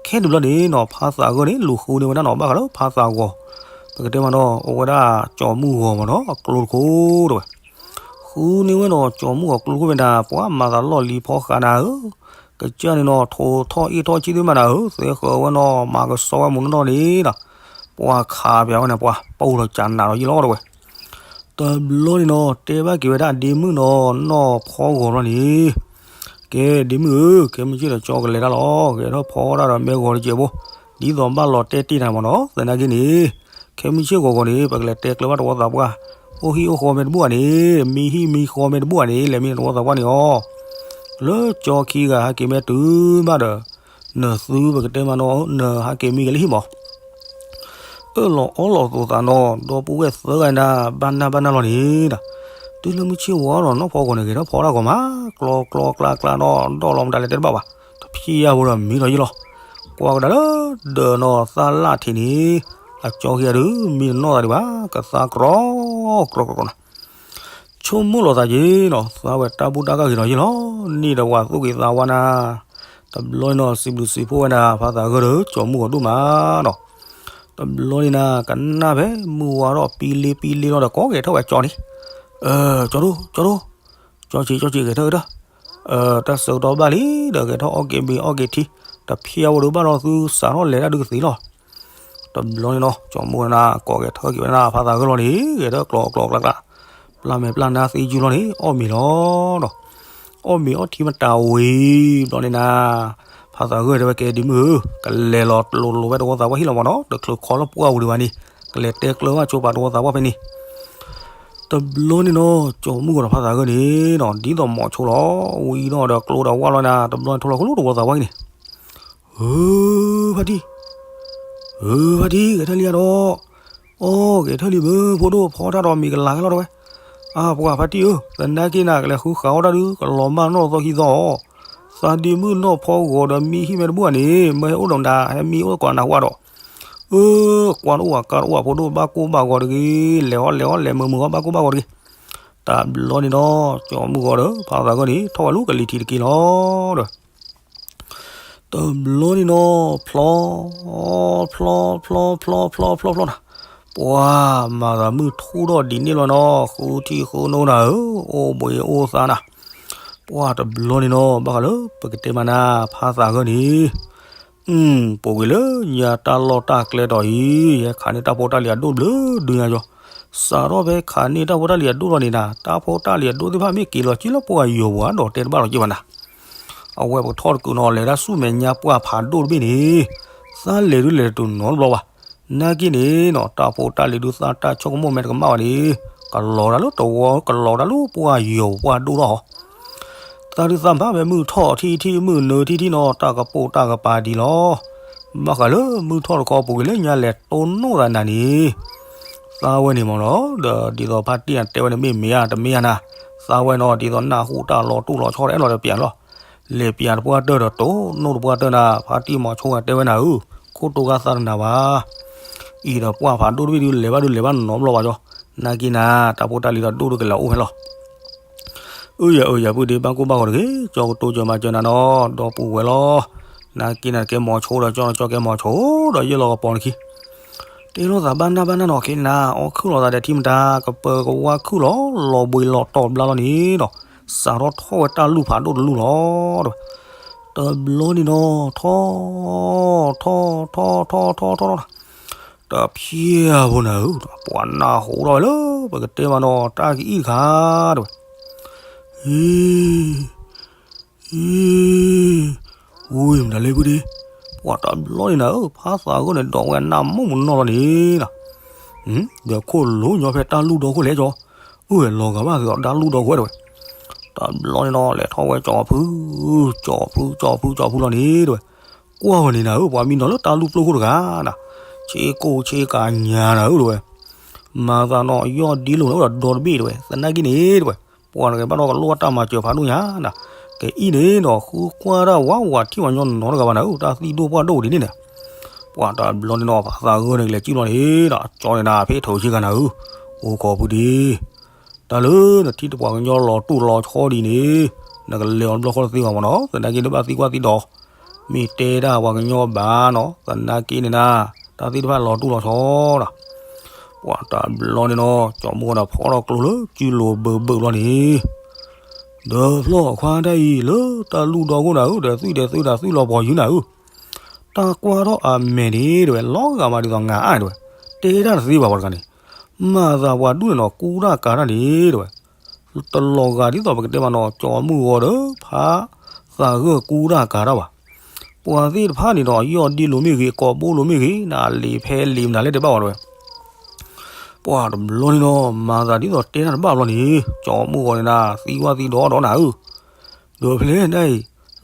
ခဲန့ၣ်ဘျီန့ၣ်နီၤ ဖါသးဂၢၢ်န့ၣ် လူၤဃုန့ၢ်ဝဲဒၣ်နီၤ ဘၣ်ဃးလၢဖါသးဂီၤ, ပကတဲမးနီၤ အဝဲဒၣ်ကၠီမုၢ်ဂီၤမးနီၤ အကျိတခိၣ်တဲဝဲ. ဃုန့ၢ်ဝဲနီၤ ကၠီၤမုၢ်ဂီၤကျိခိၣ်ဖဲနၤ ပှၤမၤသးလီၢ်လံၤဖီဃးနၤဧၢ, ကစၢ်န့ၣ်နီၤ ထိးထီၣ်အ့ၣ်ထီၣ်ဆံၣ်သ့ၣ်မးနၤဧၢ, သဲဃၢၤဝဲနီၤ မၤကဆှီဝဲမူးနီၢ်နီၢ်န့ၣ်ဒီး ပှၤခးပၠးဝဲန့ၣ် ပှၤပအိၣ်လီၤကၠးနးလီၤယ့ၣ်လီၤတဲဝဲ. တဘျီန့ၣ်နီၤ တဲဘၣ်က့ၤဝဲဒၣ်ဒ့မုၣ်နီၤ နီၢ်ဖီဂီၤလီၤန့ၣ်, ကဲဒ့မုၣ်ဧၢ, ခဲမုၢ်ဆ့ၣ်ဒီးကၠီကလဲၤတၢ်လီၤ, ဂဲၤထီၣ်ဖီတၢ်ဒီးမ့ၢ်ဂီၤတစဲးဖိ, ဒ်သိးဘၣ်လီၤတဲာ်တ့ၢ်နၤမ့ၢ်နီၤ, သနာ်က့န့ၣ် ခဲမုၢ်ဆ့ၣ်ဂီၤဂီၤန့ၣ် ပကလဲၤတဲကျၢၤဘၣ်တဝီသးပှၢ်, အိၣ်ဟံၣ်အိၣ်ဃီမ့ၢ်တဘူၣ်ဘၣ်န့ၣ် မံဟံၣ်မံဃီမ့ၢ်တဘူၣ်ဘၣ်န့ၣ် လဲၤမံတဝီသးပှၢ်န့ၣ်အီၤ, လၢကၠီခံဂၤဟဲက့ၤမ့ၢ်တုၤဘၣ်ဒီး နသုပကတဲမးနီၤ နဟဲက့ၤမံက့ၤလၢဟံၣ်မး အၢၣ်လီၤအီလီၤသိးသးနီၤ ဒီပုၢ်ဝဲၢ်သၢဂၤနၤ ဘၣ်နၢ်ဘၣ်နၢ်လီၤန့ၣ်ဒီး, တုၤလၢမုၢ်ဆ့ၣ်ဝါဒီးနီၢ်ဖီဂီၤန့ၣ် ဂဲၤထီၣ်ဖီတၢ်ဂီၤမး, ကျီကျီကျါကျါနီၤ ဒီးလီၤမတၤလဲၤတဲတဘၣ်ဘၣ်, တဖျံယါဖိဒီးမံလီၤယ့ၣ်လီၤ, ကွၢ်ကဒါလၢဒၢးနီၤ သၣ်လၣ်ထံးန့ၣ်, အကၠီခံဂၤဒုး မံတနီၣ်သးဒံးဘၣ် ကသါကြီကြီကြီနၤ ဆိကမိၣ်လီၤသးက့ၤနီၤ သးဝဲတၢ်ဘူၣ်တၢ်ကၢ်ဂ့ၤနီၤယ့ၣ်လီၤ, န့ၣ်ဒီးဝၤသူၣ်က့ၤသးဝါနၤ, တဘျီန့ၣ်နီၤ စံးဘျုးစံးဖှိၣ်ဝဲဒၣ် ဖါသးဂၢၢ်ဒီး ကၠီမုၢ်ဂီၤဒိၣ်မးနီၤ, တဘျီန့ၣ်နၤ ကနၣ်ဖဲမုၢ်ဝါထီၣ်ပံလ့ပံလ့လီၤဒီး ကိးဂဲၤထၢၣ်ဝဲကၠီန့ၣ်, ကၠီဒိၣ် ကၠီဒိၣ်, ကၠီဆံး ကၠီဆံး ဂဲၤထၢၣ်ဂဲၤထၢၣ်, တၢ်ဆၢကတီၢ်ဘၣ်လံ ဒီးဂဲၤထီၣ်အီၣ်က့ၤဘ့ၣ်အီၣ်က့ၤထံ, တဖျံအဝဲဒုးဘၣ်လီၤသုစးထီၣ်လဲၤတၢ်ဒုးကသ့လီၤ တဘျီန့ၣ်နီၤ ကၠီမုၢ်နၤ ကိးဂဲၤထၢၣ်က့ၤဝဲဒၣ် ဖါသးဂၢၢ်လီၤန့ၣ် ဂဲၤထၢၣ်ကျီကျီကျါကျါ, ပျၢ်မဲာ်ပျၢ်နါသ့ယုၢ်လီၤန့ၣ် အီၣ်မ့ၤလီၤဒီး, အီၣ်မ့ၤအီထံမတၤဝံၤ ဘျီန့ၣ်နၤ, ဖါသးဂၢၢ်တဲဝဲကဲဒ့မုၣ်ဧၢ, ကလဲၤလီၤလိၤလိၤဝဲတဝီသးပှၢ်ဟံၣ်လီၤမးနီၤ, တချုးခီလၢပှၢ်ပူၤဒံးဘၣ်န့ၣ်, ကလဲၤတဲကျၢၤဘၣ်ဆိပာ်တဝီသးပှၢ်ဖဲန့ၣ် တဘျီန့ၣ်နီၤ ကၠီမုၢ်ဂီၤဒီးဖါသးဂၢၢ်န့ၣ်နီၤ ဒ်သိးမိၤဆိလီၤ, ဝံၤဒီးကျိဒီးဝၢ်လီၤနၤ တဘျီန့ၣ် ထိလီၤခလိတဝီသးပှၢ်န့ၣ်, ဧၢ, ဖါတံၢ်, ဧၢ, ဖါတံၢ် ဂဲၤထၢၣ်လံဧါဒီး, အိ ဂဲၤထၢၣ်လံမ့ၢ်ဖိဒိၣ် ဖီတၢ်ဒီးမ့ၤကလၤခဲလီၤတဲဝဲ, အါ ပှၤဖါတံၢ်ဧၢ, သနာ်က့နၤ ကလဲၤဃုဃာ်အီၣ်တၢ်ဒုး ကလီၤမၢ်နီၢ်သီခံသီအီၤ, သးဒ့မုၣ်နီၢ်ဖီဂီၤဒီးမံဟံၣ်မ့ၢ်တဘူၣ်ဘၣ်န့ၣ် မ့ၢ်ဟဲအိၣ်ဒီးမတၤ ဟဲမံအိၣ်ကိးနၢ်ဟူဒီး အၢ, ကွၢ်တအိၣ်ဘၣ်ကါတအိၣ်ဘၣ် ဖိဒိၣ်ဘၣ်ကိၢ်ဘၣ်ဂီၤတဂ့ၤ, လဲၤအီၣ်လဲၤအီၣ်လဲၤမုာ်မုာ်အီၣ်ဘၣ်ကိၢ်ဘၣ်ဂီၤတဂ့ၤ, တဘျီန့ၣ်ဒီး ကၠီမုၢ်ဂီၤဒီး ဖါသးဂၢၢ်န့ၣ် ထီၣ်ဝဲလၢကလံၤထံးတက့ၢ်လီၤဒီး တဘျီန့ၣ်နီၤ ဖျီ ဖျီ ဖျီ ဖျီ ဖျီ ဖျီ ဖျီနၤ, ပှၤမၤသးမုၢ်ထူၣ်ထီၣ်ဒ်န့ၣ်လီၤနီၤ ဃုထံၣ်ဃုနိနၤဧၢ, အိၣ်ဘှံးအိၣ်သါနၤ, ပှၤတဘျီန့ၣ်နီၤ ဘၣ်ဃးလၢပကတဲမးနၤ ဖါသးဂၢၢ်န့ၣ် ပှၤဝံၤလၢညါတၢ်လီၢ်တၢ်ကျဲတီၤအံၤ ယဟဲခးန့ၢ်တၢ်ဖိတၢ်လံၤအဒိၣ်တဘျုးဒုညါယီၤ, စးထီၣ်ဖဲခးန့ၢ်တၢ်ဖိတၢ်လံၤအဒိၣ်လီၤန့ၣ်နၤ တၢ်ဖိတၢ်လံၤအဒိၣ်သ့ၣ်တဖၣ်မ့ၢ်က့ၤလီၤက့ၤလၢပှၤယီၤပူၤဒီးတဲတဘၣ်လီၤက့ၤဘၣ်နၤ, အဝဲပကထီၣ်တကုာ်နီၤ လဲၤတၢ်ဆူၣ်မဲာ်ညါပှၢ်ဖးဒိၣ်တဘ့ၣ်န့ၣ်, သးလဲၤဒုးလဲၤတတုၤနီတဘျီဘၣ်, နာ်က့န့ၣ်နီၤ တၢ်ဖိတၢ်လံၤဒုးသးတၢ်ဆိကမိၣ်မ့ၢ်တကမၣ်ဘၣ်န့ၣ်, ကလီၤတၢ်လၢတဝီ ကလီၤတၢ်လၢပှၤယီၤပှၢ်ဒိၣ်ထီၣ် သးဒုးသးမၤဝဲမုၢ်ထီၣ်ထံထံမုၢ်နုာ်ထံထံနီၤ တၢ်ကပိာ်တၢ်ကပၤဒံးလီၤ, ဘၣ်ဃးလၢမုၢ်ထီၣ်တခီပူၤကွံာ်လၢညါလဲၤ တိၢ်နီၣ်သးနၤန့ၣ်, သးဝဲန့ၣ်မ့ၢ်နီၤ ဒီးဒ်သိးဖါတံၢ်တဲဝဲန့ၣ် မ့ၢ်မ့ၢ်ဧါတမ့ၢ်ဧါနၤ, သးဝဲနီၤ ဒ်သိးနၢ်ဟူတၢ်လီၤတူၢ်လီၤဆီဒီးအဲၣ်လီၤဒီးပျးလီၤ, လဲၤပျးတပှၢ်တၢၢ်ဒီးတိၢ်နီၣ်တပှၢ်တၢၢ်နၤ ဖါတံၢ်မီၤဆိဂၤတဲဝဲနၤဧၢ, ခိၣ်တိဂၤသးတနၤဘၣ် အံၤဒီးပှၢ်ဖးဒိၣ်တဘ့ၣ်ဒုးလဲၤဘၣ်ဒုးလဲၤဘၣ်နီတဘျီဘၣ်ကီ, နာ်က့နၤ တၢ်ဖိတၢ်လံၤဒီးဒိၣ်ဒုးကလဲၤအိၣ်ဖဲလီၤ, အၢ ယၤအၢ ယၤပုၢ်ဒ့ ဘၣ်ကိၢ်ဘၣ်ဂီၤတဂ့ၤ, ကၠီကတိၤကၢၤမၤစၢၤနၤနီၤ ဒီပုၢ်ဝဲၢ်လီၤ, နာ်က့နၤကဲမီၤဆိဒီးကၠီ ကၠီကဲမီၤဆိဒီးယဲၢ်လီၤကပီၤနခံ တဲလိာ်သးဘၣ်နၢ်ဘၣ်နၢ်နီၤ ခဲနၤ အီၣ်ခုၣ်လီၤသးဒီးထံမတၤ ကပၢၤကဝါခုၣ်လီၤ လီၤဘှံးလီၤတီၤဘျါလီၤန့ၣ်ဒီး စးထီၣ်ထီၣ်ဝဲတၢ်လူၢ်ဖးဒိၣ်တလူၢ်လီၤ, တဘျီန့ၣ်နီၤ ထီၣ် ထီၣ် ထီၣ် ထီၣ် ထီၣ် ထီၣ် ထီၣ် တဖျၢၣ်ဖိနၤဧၢ, ပှၤနၢ်ဟူထီၣ်ဝဲလၢ ပကတဲမးနီၤ တၢ်ကအံၣ်တခါ တဲဝဲ, အံၤ အံၤ ဝံၤမတၤလဲၣ်ဖုဒ့, ပှၤတဘျီန့ၣ်နၤဧၢ ဖါသးဂၢၢ်န့ၣ် ဒိးဝဲနၢ်မုၢ်မနီၢ်လီၤန့ၣ်, ဒီးခိၣ်လိၤညီဖဲတၢ်လူၢ်ဒီခိၣ်လဲၣ်ကၠီ, အၢ လီၤဂာ်ဘၣ်သးဒီးတၢ်လူၢ်ဒီခိၣ်ဝဲတဲဝဲ, တဘျီန့ၣ်နီၤ လဲၤထီၣ်ဝဲကၠီဖု, ကၠီဖု ကၠီဖု ကၠီဖုလီၤန့ၣ်တဲဝဲ, ကွၢ်ဝဲန့ၣ်နၤဧၢ ပှၤမံနီၤလၢတၢ်လူၢ်ပျိၢ်ခိၣ်တဂၤနၤ, ဆ့ကိၣ်ဆ့ကၤညါနၤဧၢတဲဝဲ, မၤသးနီၤ ယီၢ်ဒ့လိာ်နၤဧၢဒီးဒီတဘ့ၣ်တဲဝဲ, သနာ်က့န့ၣ်တဲဝဲ, ပှၤတဂၤဘၣ်ဒီးကလိၣ်တၢ်မၤစၢၤဖးဒိၣ်ညါနၤ, ကအံၤန့ၣ်နီၤ ဃုကွၢ်တၢ်ဝးဝးထံၣ်ဝဲညီနီၤတဂၤဘၣ်နၤဧၢ တၢ်သံၣ်ဒိၣ်ပှၢ်ဒိၣ်ဒ်န့ၣ်န့ၣ်, ပှၤတဘျီန့ၣ်နီၤ ဖါသးဂၢၢ်န့ၣ်ကလဲၤစုၣ်လီၤန့ၣ်ဒီး ကၠီန့ၣ်နၤ ဖဲထၢၣ်ဆ့ကၤနၤဧၢ, အိၣ်ခိးဖုဒ့ တၢ်လၢနထံၣ်တပှၤကညီလီၤတူၢ်လီၤဆီဒ်န့ၣ်, နကလဲၤအီၤတဘျီဃီတသ့ဘၣ်မးနီၤ, သနာ်က့နဘၣ်သံကွၢ်သံဒိး, မ့ၢ်တဲဒၣ်ပှၤကညီဘၣ်နီၤ, သနာ်က့န့ၣ်နၤ, တၢ်သ့ၣ်တဖၣ်လီၤတူၢ်လီၤဆီဒီး, ပှၤတဘျီန့ၣ်နီၤ ကၠီမုၢ်ဂီၤဒီးဖီထီၣ်ကျိလၢစုလိၤဘၢဘၢဘျီန့ၣ်, ဒီးဖျီၣ်ခွါတၢ်အံၤ လၢတၢ်လူၢ်ဒီခိၣ်နၤဧၢ, ဒီးသွံၣ်ဒီးသွံၣ်ဒီးသွံၣ်လီၤပှီၤယုၢ်နၤဧၢ, တၢ်ကွၢ်ထီၣ်အမဲာ်န့ၣ် တဲဝဲ လီၤဂာ်မးဒ်သိးငါအါန့ၣ်တဲဝဲ, တဲတၢ်တသ့ဘၣ်ပှၤတဂၤန့ၣ်, မၤသးပှၤဒူၣ်န့ၣ်နီၤ ကူတၢ်ကၤတၢ်န့ၣ်တဲဝဲ တလီၤဂာ်ဒ်သိးပကတဲမးနီၤ ကၠီမုၢ်ဂီၤဒီးဖါသးဂၢၢ်ကူတၢ်ကၤတၢ်ဘၣ်. ပှၤသ့ၣ်တဖၣ်န့ၣ်ဒီး ယီၢ်ဒ့လိၤမ့ၢ်ဂ့ၤ ကိာ်ဘိလိၤမ့ၢ်ဂ့ၤ နလံာ်ဖဲလံာ်မနုၤလဲၣ်တဲဘၣ်ဝဲတဲဝဲ, ပှၤတဘျီန့ၣ်နီၤ မၤသးဒ်သိးတဲတၢ်တဘၣ်ဘျီန့ၣ် ကၠီမုၢ်ဂီၤန့ၣ်နၤ သံဝဲသံဒီဒီနၤဧၢ, ဒီးဖဲလဲၣ်ဒ်အံၤ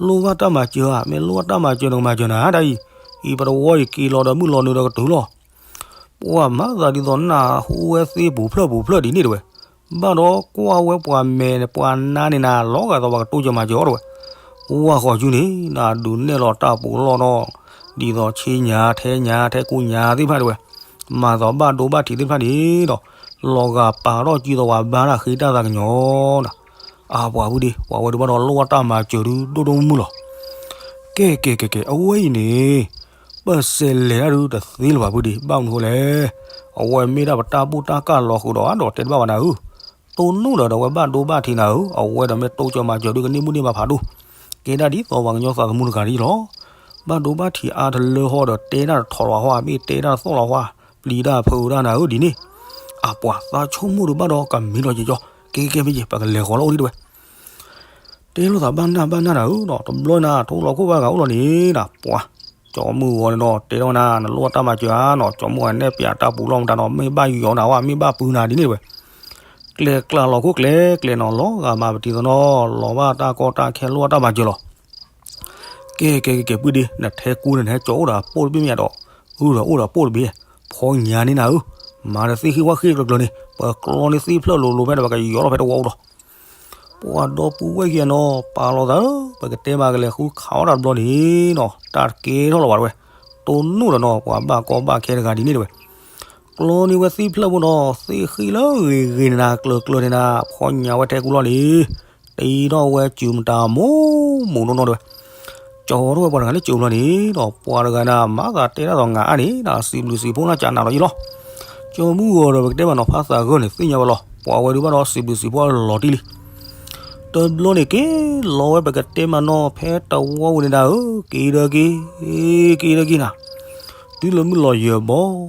လိၣ်ဘၣ်တၢ်မၤစၢၤဧါ, မ့ၢ်လိၣ်ဘၣ်တၢ်မၤစၢၤနကမၤစၢၤနၤဒ်အံၤ, အံၤပတဝီအံၤက့ၤလီၤဒီးမုၢ်လီၤနုာ်ဒီးကတုၤလီၤ ပှၤမၤသးဒ်သိးနၢ်ဟူဝဲသ့ပူၤဖျၢၣ်ပူၤဖျၢၣ်ဒ်န့ၣ်တဲဝဲ, ဘၣ်ဒီးကွၢ်ဝဲပှၤမဲာ်ပှၤနါန့ၣ်နၤ လီၤဂာ်သိးပှၤကတိစၢၤမၤစၢၤအီၤတဲဝဲ, ဝၢ်ဃီၤစုန့ၣ် နဒုးနဲၣ်လီၤတၢ်ပူၤလီၢ်နီၤ, ဒ်သိးဆ့ညါထဲညါထဲကူညါသ့ၣ်တဖၣ်တဲဝဲ, မၤသးဘၣ်ဒိဘၣ်ထံးသ့ၣ်တဖၣ်န့ၣ်ဒီး လီၤဂာ်ပာ်ထီၣ်စုသိးပှၤဘါတၢ်ဃ့တၢ်သးကညီၤနၤ, အပှၤဖုဒ့ ပှၤဝဲဒုးဘၣ်ဒီးလိၣ်ဘၣ်တၢ်မၤစၢၤဒုးဒိၣ်ဒိၣ်မုၢ်မုၢ်လီၤ ကဲကဲကဲကဲ အဝဲအံၤန့ၣ် ပစဲးလဲၤတၢ်ဒုးတသ့လၢၤဘၣ်ဖုဒ့ ဘၣ်မနုၤဃိလဲၣ်, အဝဲမ့ၢ်ဒၣ်ပတၢ်ဘူၣ်တၢ်ကၢ်လီၤဃုာ်ဒီးအါဒီးတဲတဘၣ်ဘၣ်နၤဧၢ, တိၢ်နီၣ်ဒီးဒီးအဝဲဘၣ်ဒိဘၣ်ထံးနၤဧၢ, အဝဲဒီးမ့ၢ်တိစၢၤမၤစၢၤဒုးကန့ၢ်မုၢ်န့ၢ်ဘၣ်ဖးဒိၣ်, ကဲဒၣ်ဒ်သိးပှၤကညီသးသမူတဂၤဒ်အံၤလီၤ, ဘၣ်ဒိဘၣ်ထံးအါတလၢဟီဒီးတဲတၢ်တထီၣ်လီၤဟီ မ့ၢ်တဲတၢ်တသီၣ်လီၤဟီ, ပျံၤတၢ်ဖုးတၢ်နၤဧၢဒ်န့ၣ်, အပှၤသးဆိကမိၣ်ဒုးဘၣ်ဒီးကမံၤလီၤက့ၤကၠီ, ကဲကဲမ့ၢ်က့ၤ ပကလဲၤဃီၤလၢအိၣ်ဒံးတဲဝဲ တဲလိာ်သးဘၣ်နၢ်ဘၣ်နၢ်နၤဧၢဒီး တဘျီနၤထိလီၤခိၣ်ဘၣ်ဂၤအိၣ်လီၤန့ၣ်နၤ ပှၤ, ကၠီမုၢ်ဂီၤန့ၣ်ဒီး တဲထီၣ်နၤ နလိၣ်ဘၣ်တၢ်မၤစၢၤဧါနီၤ, ကၠီမုၢ်ဂီၤန့ၣ် နဲၣ်ပၠးတၢ်ပူၤလီၢ်မတၤနီၤ မ့ၢ်ဘၣ်ယီၤနၤဝဲ မ့ၢ်ဘၣ်ပုၤနၤဒ်န့ၣ်တဲဝဲ, ကျဲကျါလီၤခိၣ်ကျဲကျဲနီၤ လီၤဂာ်မးပတံၤသနီၤ လီၤဘၣ်တၢ်ကီတၢ်ခဲလိၣ်ဘၣ်တၢ်မၤစၢၤလီၤ ကဲကဲကဲကဲ ပုၢ်ဒ့ နထဲကူန့ၣ် နဟဲကၠီအိၣ်ဒီးပိၢ်တဘ့ၣ်မ့ၢ်ယါဒီး, အုဒီးအိၣ်ဒီးပိၢ်တဘ့ၣ်, ဖီညါန့ၢ်နၤဧၢ, မၤဒီးသ့ၣ်ဃ့ဝၣ်ဃ့ကျၢၤကျၢၤန့ၣ် ပကျီန့ၢ်သ့ၣ်ဖျၢၣ်လိၤလိၤဖဲဒီး ပကယီၤထီၣ်ဖဲတဝီအိၣ်ဒီး, ပှၤဒီပုၢ်ဝဲၢ်ခံဂၤနီၤ ပာ်လီၤသးဧၢ, ပကတဲမးကလဲၤဃုခးအီၣ်တၢ်တဘျီန့ၣ်နီၤ တၢ်တကဲထီၣ်လီၤဘၣ်တဲဝဲ, တိၢ်နီၣ်ဒီးနီၤ ပှၤဘၣ်ကီဘၣ်ခဲတဂၤဒ်န့ၣ်တဲဝဲ ကျီန့ၢ်ဝဲသ့ၣ်ဖျၢၣ်ဖိနီၤ သ့ၣ်ဃ့လၢဂ့ၤဂ့ၤနၤနၤကျၢၤကျၢၤန့ၣ်နၤ ဖီညါဝဲထဲကူလီၤန့ၣ်, တ့ထီၣ်ဝဲစုၤမတၤမိၢ်မိၢ်နီၢ်နီၢ်တဲဝဲ, ကၠီထီၣ်ဝဲပှၤတဂၤလၢစုၤဘျီန့ၣ်ဒီး ပှၤတဂၤနၤ မၤသးတဲတၢ်ဒီးငါအါန့ၣ် နၤစံးဘျုးစံးဖှိၣ်နၤကနၤလီၤယံလီၤ, ကၠီမုၢ်ဂီၤဒီးပကတဲမးနီၤ ဖါသးဂၢၢ်န့ၣ် သ့ၣ်ညါဝဲလီၤ ပှၤဝဲဒုးဘၣ်ဒီးစံးဘျုးစံးဖှိၣ်လီၤတံၢ်လံ တဘျီန့ၣ်က့ၤလီၤဝဲပကတဲမးနီၤ ဖဲတဝီဝဲန့ၣ်နၤဧၢ, က့ၤဒီးက့ၤ, က့ၤဒီးက့ၤနၤ, တုၤလၢမုၢ်လီၤယၢၤဘီ, ဘီဘီလီ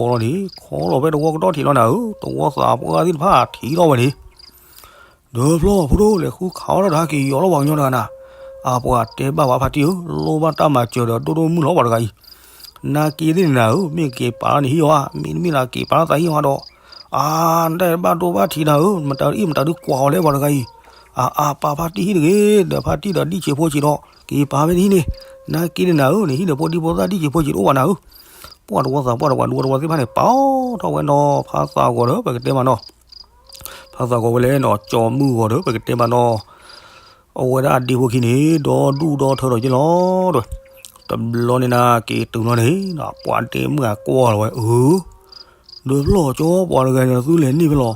ၤန့ၣ် ခီလီၤဖဲတဝီကတီၢ်ထံးလီၤနၤဧၢ, တဝီသးပှၢ်သ့ၣ်တဖၣ်ထံးထီၣ်ဝဲန့ၣ်, ဒီးဖျီၣ်ဖိဒိၣ်လဲၤဃုခးအီၣ်တၢ်တဟးက့ၤယီၤလီၤပှၤကညီတဂၤနၤ, အပှၤတဲဘၣ်ပှၤဖါတံၢ်ဧၢ, လိၣ်ဘၣ်တၢ်မၤစၢၤဒီးဒိၣ်ဒိၣ်မုၢ်လီၤပှၤတဂၤအံၤ, နၤက့ၤသ့ၣ်န့ၣ်နၤဧၢ, မ့ၢ်က့ၤပာ်လီၤန့ၣ်ဟံၣ်အီၤဧါ, မ့တမ့ၢ်နၤက့ၤပာ်လီၤသးဟံၣ်အီၤဒီး, အါ, နတၢ်ဘၣ်ဒိဘၣ်ထံးနၤဧၢ, မတၤအံၣ်မတၤဒုးကွၢ်အီၤလဲၣ်ပှၤတဂၤအံၤ, အါအါပာ်ဖါတံၢ်ဟံၣ်တဂ့ၤ, ဒီးဖါတံၢ်ဒီးဒံၣ်ဆံးဖိဆံးဒီး က့ၤပာ်ဖဲနဟံၣ်န့ၣ်, နၤက့ၤန့ၣ်နၤဧၢ, နဟံၣ်ဒီးဖိဒံဖိသၣ်ဒံၣ်ဆံးဖိဆံးတအိၣ်ဘၣ်နၤဧၢ, ပှၤတဝီသးပှၢ်ဒီးပှၤဒူဝဲတဝီသ့ၣ်တဖၣ်န့ၣ် ပာ်အီၤထီၣ်ဝဲနီၤ ဖါသးဂီၤဒီးပကတဲမးနီၤ ဖါသးဂီၤဝဲလဲၣ်နီၤ ကၠီမုၢ်ဂီၤဒီးပကတဲမးနီၤ အဝဲဒၣ်အဒ့ဖိခံန့ၣ် ဒီဒူၣ်ဒီထၢဒီးယ့ၢ်လီၤတဲဝဲ, တဘျီန့ၣ်နၤက့ၤတုၤလီၤန့ၣ် ပှၤဒ့မုၣ်အကွၢ်လီၤဝဲ အၢ, ဒီးဖျီၣ်ကၠီပှၤတဂၤန့ၣ် သုလဲၤန့ၢ်ဖဲလီၤ,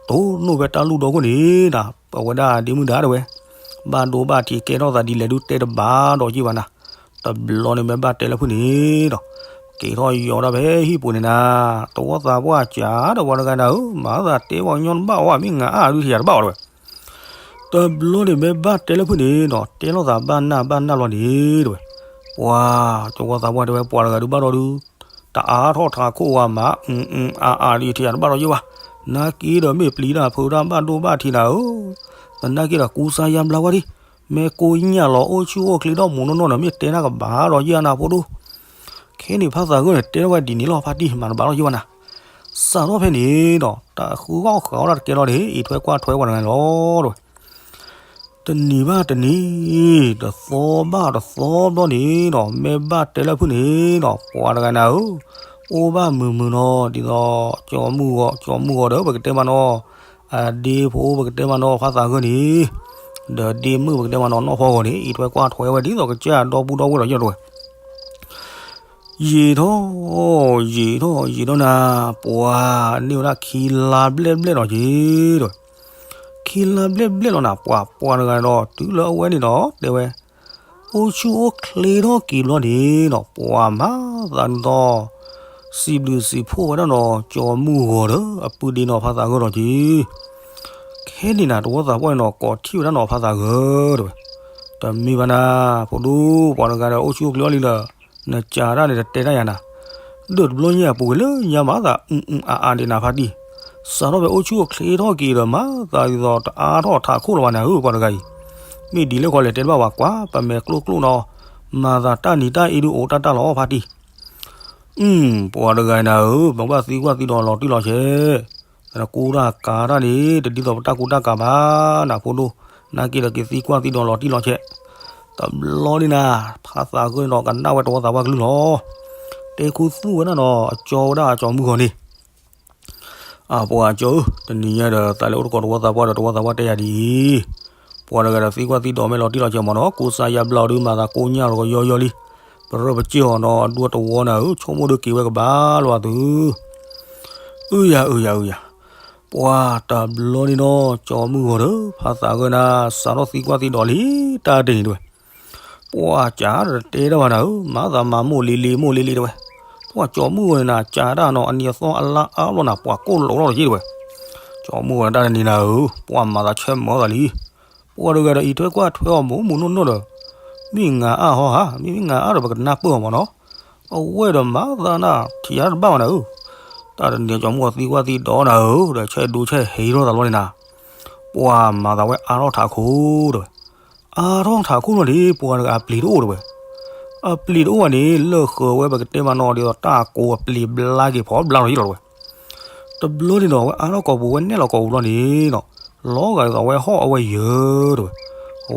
တိၢ်နီၣ်ဖဲတၢ်လူၢ်ဒီခိၣ်န့ၣ်နၤ အဝဲဒၣ်ဒ့မုၣ်ဒၣ်တဲဝဲ, ဘၣ်ဒိဘၣ်ထံးကဲထီၣ်သးဒ်လဲၣ်ဒုးတဲတဘၣ်ဒီးယ့ၢ်ဘၣ်နၤ တဘျီန့ၣ်မ့ၢ်ဘၣ်တဲလၢဖုၣ်န့ၣ်ဒီး က့ၤထီၣ်ယီၤဒၣ်ဖဲဟံၣ်ပူၤန့ၣ်နၤ, တဝီသးပှၢ်စးဒီးပှၤတဂၤနၤဧၢ, မၤသးတဲပှၤကညီတဘၣ်အီၤ မ့ၢ်ငါအါဒုးထံၣ်ယၤတဘၣ်အီၤတဲဝဲ, တဘျီန့ၣ်မ့ၢ်ဘၣ်တဲလၢဖုၣ်န့ၣ်ဒီး တဲလိာ်သးဘၣ်နၢ်ဘၣ်နၢ်လီၤန့ၣ်တဲဝဲ, ပှၤ တဝီသးပှၢ်တဲဝဲ ပှၤတဂၤဒုးဘၣ်ဒီးဒုး တအါထီၣ်ထးခိၣ်ဝဲမး အအါဒုးထံၣ်ယၤတဘၣ်ဒီးယ့ၢ်ဘၣ်, နာ်က့ဒီးမ့ၢ်ပျံၤတၢ်ဖုးတၢ်ဘၣ်ဒိဘၣ်ထံးနၤဧၢ, သနာ်က့ဒီးကူစါယါဘျါဝဲဒၣ် မ့ၢ်ကိးညၣ်လီၤအိၣ်ဆူၣ်အိၣ်ချ့ဒီးမိၢ်နီၢ်နီၢ်န့ၣ် မ့ၢ်တဲနၢ်ကဘၣ်ဒီးယ့ၢ်အနၢ်ဖိဒိၣ်, ခဲန့ၣ်ဖါသးဂၢၢ်န့ၣ် တဲထီၣ်ဝဲဒ်န့ၣ်လီၤ ဖါတံၢ်မၤတဘၣ်လီၤယ့ၢ်ဝဲနၤ, စးထီၣ်ဖဲန့ၣ်ဒီး တၢ်ဃုဂီၢ်ဃုအီၣ်တၢ်တကဲလီၤန့ၣ် အံးထွဲကွၢ်ထွဲပှၤတဂၤန့ၣ်လီၤတဲဝဲ တနံၤဘၣ်တနံၤ, တသီဘၣ်တသီဘျီန့ၣ်ဒီး မ့ၢ်ဘၣ်တဲလၢဖုၣ်န့ၣ်ဒီး ပှၤတဂၤနၤဧၢ, အိၣ်ဘၣ်မုာ်မုာ်နီၤ ဒ်သိး ကၠီမုၢ်ဂီၤ ကၠီမုၢ်ဂီၤဒီး ပကတဲမးနီၤ, အဒ့ဖိပကတဲမးနီၤ ဖါသးဂၢၢ်န့ၣ်, ဒီးဒ့မုၣ်ပကတဲမးနီၤ နီၢ်ဖီဂီၤန့ၣ် အံးထွဲကွၢ်ထွဲဝဲဒ်သိးကစၢ်ဒီပုၢ်ဒီဝဲၢ်ဒီးယ့ၢ်ဒီးဝဲ ယံာ်ထီၣ်, ယံာ်ထီၣ် ယံာ်ထီၣ်နၤ, ပှၤန့ၢ်ဝဲဒၣ်ခံလါဘျဲၣ်ဘျဲၣ်နီၤက့ၤဒီး, ခံလါဘျဲၣ်ဘျဲၣ်လီၤနၤ, ပှၤပှၤတဂၤဒီး တုၤလၢအဝဲန့ၣ်ဒီး တဲဝဲ, အိၣ်ဆူၣ်အိၣ်ချ့ထီၣ်က့ၤဘျီန့ၣ်ဒီး ပှၤမၤသးဒ်သိး စံးဘျုးစံးဖှိၣ်ဝဲဒၣ်နီၤ ကၠီမုၢ်ဂီၤဒီး အပုၢ်ဒ့နီၤ ဖါသးဂၢၢ်ဒီးက့ၤ, ခဲန့ၣ်နၤ တဝီသးပှၢ်န့ၣ်နီၤ ကိးထံၣ်ဝဲဒၣ်နီၤ ဖါသးဂၢၢ်တဲဝဲ, တမ့ၢ်ဘၣ်နၤ ဖိဒိၣ် ပှၤတဂၤဒီး အိၣ်ဆူၣ်အိၣ်ချ့အီၣ်လံလၢ နကးတၢ်န့ၣ် တတဲတၢ်ယၤနၤ, ဒီးတဘျီညါအပူၤကွံာ်လၢညါမၤသး အအါဒံးနၤဖါတံၢ်, စးထီၣ်ဖဲအိၣ်ဆူၣ်အိၣ်ချ့ထီၣ်က့ၤဒီး မၤသးဒ်သိးတအါထီၣ်ထးခိၣ်လၢၤဘၣ်နၤဧၢ ပှၤတဂၤအံၤ, မ့ၢ်ဒ်လဲၣ်ခီလဲၣ် တဲတဘၣ်ဝဲကွၢ် ပမဲာ်ကျိၣ်ကျိၣ်နီၤ, မၤသးတၢ်နံၤတၢ်အ့ဒုးအိၣ်တၢ်တၢ်လီၤဖါတံၢ် ပှၤတဂၤနၤဧၢ, ပကဘၣ်သံကွၢ်သံဒိးလီၤတံၢ်လီၤဆဲး, နကူတၢ်ကၤတၢ်န့ၣ် တဒ်သိးပတၢ်ကူတၢ်ကၤဘၣ်နၤ ဖိဒိၣ်, နာ်က့ဒီးက့ၤသံကွၢ်သံဒိးလီၤတံၢ်လီၤဆဲး, တဘျီန့ၣ်နၤ ဖါသးဂၢၢ်န့ၣ်ဒီး ကနၣ်ဝဲတဝီသးပှၢ်ကလုၢ်လီၤ, တဲခူသူၣ်ဝဲဒၣ်နီၤ အကၠီဝဲဒၣ်အကၠီမုၢ်ဂီၤန့ၣ် အပှၤကၠီဧၢ, တနံၤညါဒီး သးလဲၤအိၣ်တကိးတဝီသးပှၢ်ဒီး တဝီသးပှၢ်တဲယၤဒ်အံၤ, ပှၤတဂၤဒီးသံကွၢ်သံဒိးမဲာ်လီၤတံၢ်လီၤဆဲးမ့ၢ်နီၤ, ကူစါယါဘျါအီၤဒုး မၤသးကိးညၣ်လီၤကယီယီလံ, ပရၢပစ့ၢ်အီၤနီၤ အဒူအတဝီနၤဧၢ, ဆိကမိၣ်ဒုးက့ၤဝဲကဘၣ်လီၤအသု, အုယၤအုယၤအုယၤ, ပှၤတဘျီန့ၣ်နီၤ ကၠီမုၢ်ဂီၤဒီး ဖါသးဂၢၢ်နၤ စးထီၣ်သံကွၢ်သံဒိးလံတၢ်ဒ်န့ၣ်တဲဝဲ ပှၤကးတတဲတၢ်ဘၣ်နၤဧၢ, မၤသးမၤမိၢ်လံလံမိၢ်လံလံတဲဝဲ, ပှၤကၠီမုၢ်ဂီၤန့ၣ်နၤ ကးတၢ်နီၤ အနံၤအသီအလါအါဘျီနၤ ပှၤကိၢ်လိာ်ထီၣ်တက့ၢ်တဲဝဲ, ကၠီမုၢ်ဂီၤန့ၣ်တၢ်တနံၤနၤဧၢ, ပှၤမၤသးဆဲးမၢသးလံ, ပှၤတဂၤဒီးအံးထွဲကွၢ်ထွဲအီၤမိၢ်မိၢ်နိၣ်နိၣ်ဒီး, မ့ၢ်ငၤအါဟီဧါ, မ့မ့ၢ်ငၤအါဒီးပကနၢ်ပၢၢ်အီၤမ့ၢ်နီၤ, အဝဲဒီးမၤသးနၤ ထံၣ်အါတဘၣ်ဘၣ်နၤဧၢ, တၢ်တနံၤကၠီမုၢ်ဂီၤသံကွၢ်သံဒိးနၤဧၢ, ဒီးဆဲးဒိဆဲးဟ့ထီၣ်သးလီၤန့ၣ်နၤ ပှၤမၤသးဝဲအါထီၣ်ထးခိၣ်တဲဝဲ, အါထီၣ်ထးခိၣ်လီၤန့ၣ် ပှၤတဂၤအပျ့ၤတအိၣ်တဲဝဲ, အပျ့ၤတအိၣ်ဘၣ်န့ၣ် လၢဃၢၤဝဲပကတဲမးနီၤ ဒ်သိးတၢ်ကိးအပျ့ၤဘျါက့ၤဖီဘျါလီၤယံလီၤတဲဝဲ, တဘျီန့ၣ်ဒီး အဝဲအါထီၣ်ကိာ်ပူၤ ဝဲနဲၣ်လီၤကိာ်ပူၤလီၤန့ၣ်နီၤ, လီၤဂာ်ဒ်သိးအဝဲဟီၣ်အဝဲယၢၤတဲ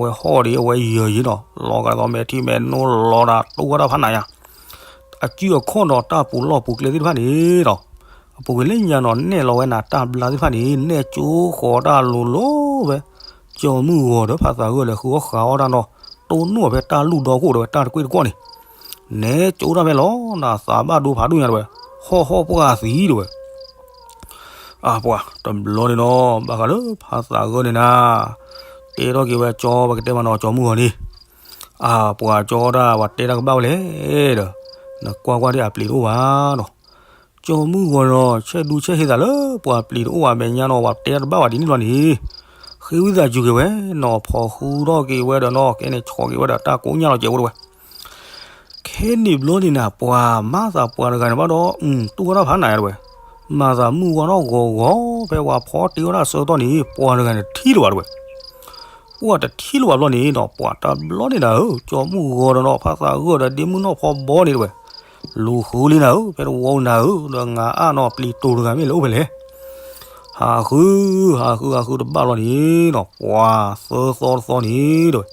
ဝဲ, အဝဲဟီၣ်ဒီးအဝဲယၢၤယံနီၤ, လီၤဂာ်ဒ်သိးမဲာ်ထံမဲာ်နိလီၤဒီးတူၢ်ဝဲဒၣ်ဖးနးယါ အစုအခီၣ်ဒီးတၢ်ပူၤလီၢ်ပူၤကျဲသ့ၣ်တဖၣ်န့ၣ်နီၤ, အပူၤကွံာ်လၢညါနီၤ နဲၣ်လီၤဝဲနၤတၢ်ဘျါသ့ၣ်တဖၣ်န့ၣ် နဲၣ်ကၠိဃီၤတၢ်လိၤလိၤဝဲ, ကၠီမုၢ်ဂီၤဒီးဖါသးဂၢၢ်လဲၤဃုအီၣ်ဃုအီၣ်တၢ်နီၤ, တိၢ်နီၣ်ဖဲတၢ်လူၢ်ဒီခိၣ်တဲဝဲ တၢ်တကွ့ၢ်တကွီၢ်န့ၣ်, နဲၣ်ကၠိတၢ်ဖဲလီၤနၤ သးဘၣ်ဒိဖးဒိၣ်ညါတဲဝဲ, ဟီၣ်ဟီၣ်ပှၢ်သံတဲဝဲ အပှၤတဘျီန့ၣ်နီၤ ဘၣ်ဃးလၢဖါသးဂၢၢ်န့ၣ်နၤ, တဲထီၣ်က့ၤဝဲကၠီ ပကတဲမးနီၤ ကၠီမုၢ်ဂီၤန့ၣ်, အပှၤကၠီဒၣ် ပှၤတဲတၢ်ကဘၣ်ဝဲလဲၣ်ဒီး, နကွၢ်ကွၢ်ဒ်အပျ့ၤတအိၣ်ဘၣ်နီၤ, ကၠီမုၢ်ဂီၤနီၤ ဆဲးဒူဆဲးဟ့သးလၢ ပှၤပျ့ၤတအိၣ်ဘၣ်မဲာ်ညါနီၤ ပှၤတဲတၢ်တဘၣ်ဘၣ်ဒ်န့ၣ်လီၤန့ၣ်, ဃ့ဝံသးစူၤက့ၤဝဲနီၤ ဖီၣ်ဃုထီၣ်က့ၤဝဲဒီးနီၤ ကဲန့ၣ်ဆီၣ်က့ၤဝဲဒီးတၢ်ကိးညၣ်လီၤကဲးဝဲတဲဝဲ ခဲန့ၣ်ဘျီန့ၣ်နၤ ပှၤမၤသးပှၤတဂၤန့ၣ်ဘၣ်ဒီး တူၢ်ဝဲဒၣ်ဖးနးတဲဝဲ, မၤသးမုၢ်ဝါထီၣ်ဂီၤဂီၤ ဖဲပှၤဖီတ့ၢ်ဝဲဒၣ်ဆၢကတီၢ်န့ၣ် ပှၤတဂၤန့ၣ်တထံၣ်လၢၤဘၣ်တဲဝဲ, ပှၤတထံၣ်လၢၤဘၣ်ဘျီန့ၣ်ဒီး ပှၤတဘျီန့ၣ်နၤဧၢ ကၠီမုၢ်ဂီၤဒီးနီၤ ဖါသးဂၢၢ်ဒီးဒ့မုၢ်နီၢ်ဖီဘီန့ၣ်တဲဝဲ, လူၤဃုလံနၤဧၢ ဖဲတဝီနၤဧၢ ဒီးငၤအါနီၤ ပျံၤတိၤတဂၤမ့ၢ်လဲၤအိၣ်ဖဲလဲၣ် ဟးဃု ဟးဃု ဟးဃုတဘၣ်လီၤန့ၣ်နီၤ ပှၤသၢသီတသီန့ၣ်တဲဝဲ,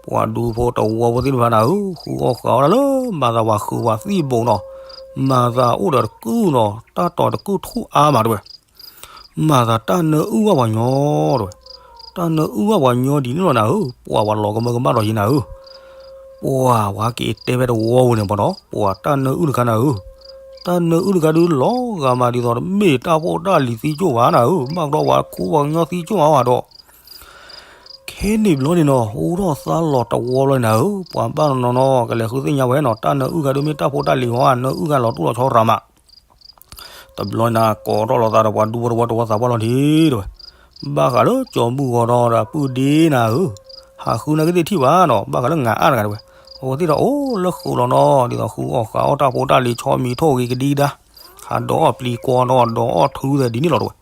ပှၤဒူဖိတဝီဖိသ့ၣ်တဖၣ်နၤဧၢ ဃုအီၣ်ဃုအီတၢ်လၢ မၤသးပှၤဃုာ်ပှၤသံၣ်ဘိနီၤ, မၤသးအိၣ်ဒီးတကုၢ်နီၤ တၢ်တီၤတကုၢ်ထူၣ်အါမးတဲဝဲ, မၤသးတၢ်နၢအုၣ်ဘၣ်ပှၤညီတဲဝဲ, တၢ်နၢအုၣ်ဘၣ်ပှၤညီဒ်န့ၣ်လီၤနၤဧၢ, ပှၤပှၤလီၤကမၢကမၣ်ဒီးယံၤနၤဧၢ ပှၤဝဲက့ၤတဲဖဲတဝီပူၤန့ၣ်ပှၤနီၤ ပှၤတၢ်နၢအုၣ်တခါနၤဧၢ, တၢ်နၢအုၣ်တခါဒုးလီၤဂာ်မးဒ်သိးတမ့ၢ်တၢ်ဖိတၢ်လံၤသံကၠိၣ်ဘၣ်နၤဧၢ, ဘၣ်ကဒီးပှၤခူပှၤကညီသံကၠိၣ်မးဝဲဒီး, ခဲန့ၣ်ဘျီန့ၣ်နီၤ အိၣ်ထီၣ်သါလီၤတဝီလီၤနၤဧၢ, ပှၤဘၣ်နီၤနီၤ ကလဲၤဃုသ့ၣ်ညါဝဲနီၤ တၢ်နၢအုၣ်ခါဒုးမ့ၢ်တၢ်ဖိတၢ်လံၤဟီဧါ နၢအုၣ်ခါလီၤတူၢ်လီၤဆီရၤမး တဘျီန့ၣ်ကိးထီၣ်လိာ်သးဒီးပှၤဒူဖိတဝီတဝီသးပှၢ်လီၤန့ၣ်တဲဝဲ, ဘၣ်ဃးလၢကၠီမုၢ်ဂီၤဒီးဒီးပုၢ်ဒ့နၤဧၢ, ဟးဃုနၤကသ့ၣ်ထံၣ်ဘၣ်နီၤ ဘၣ်ဃးလၢငၤအါတဂၤတဲဝဲ, အဝဲသ့ၣ်ဒီးအိၣ်လၢဃုာ်လီၤနီၤ ဒ်သိးဃုအီၣ်ဃုအီတၢ်ဖိတၢ်လံၤဆီမံၤထိၣ်ဂ့ၤကဒံကဒါ, ဟးဒီးအီၣ်ပျံၤကွီၤနီၤ ဒီးအီၣ်ထုသဲးဒ်န့ၣ်လီၤတဲဝဲ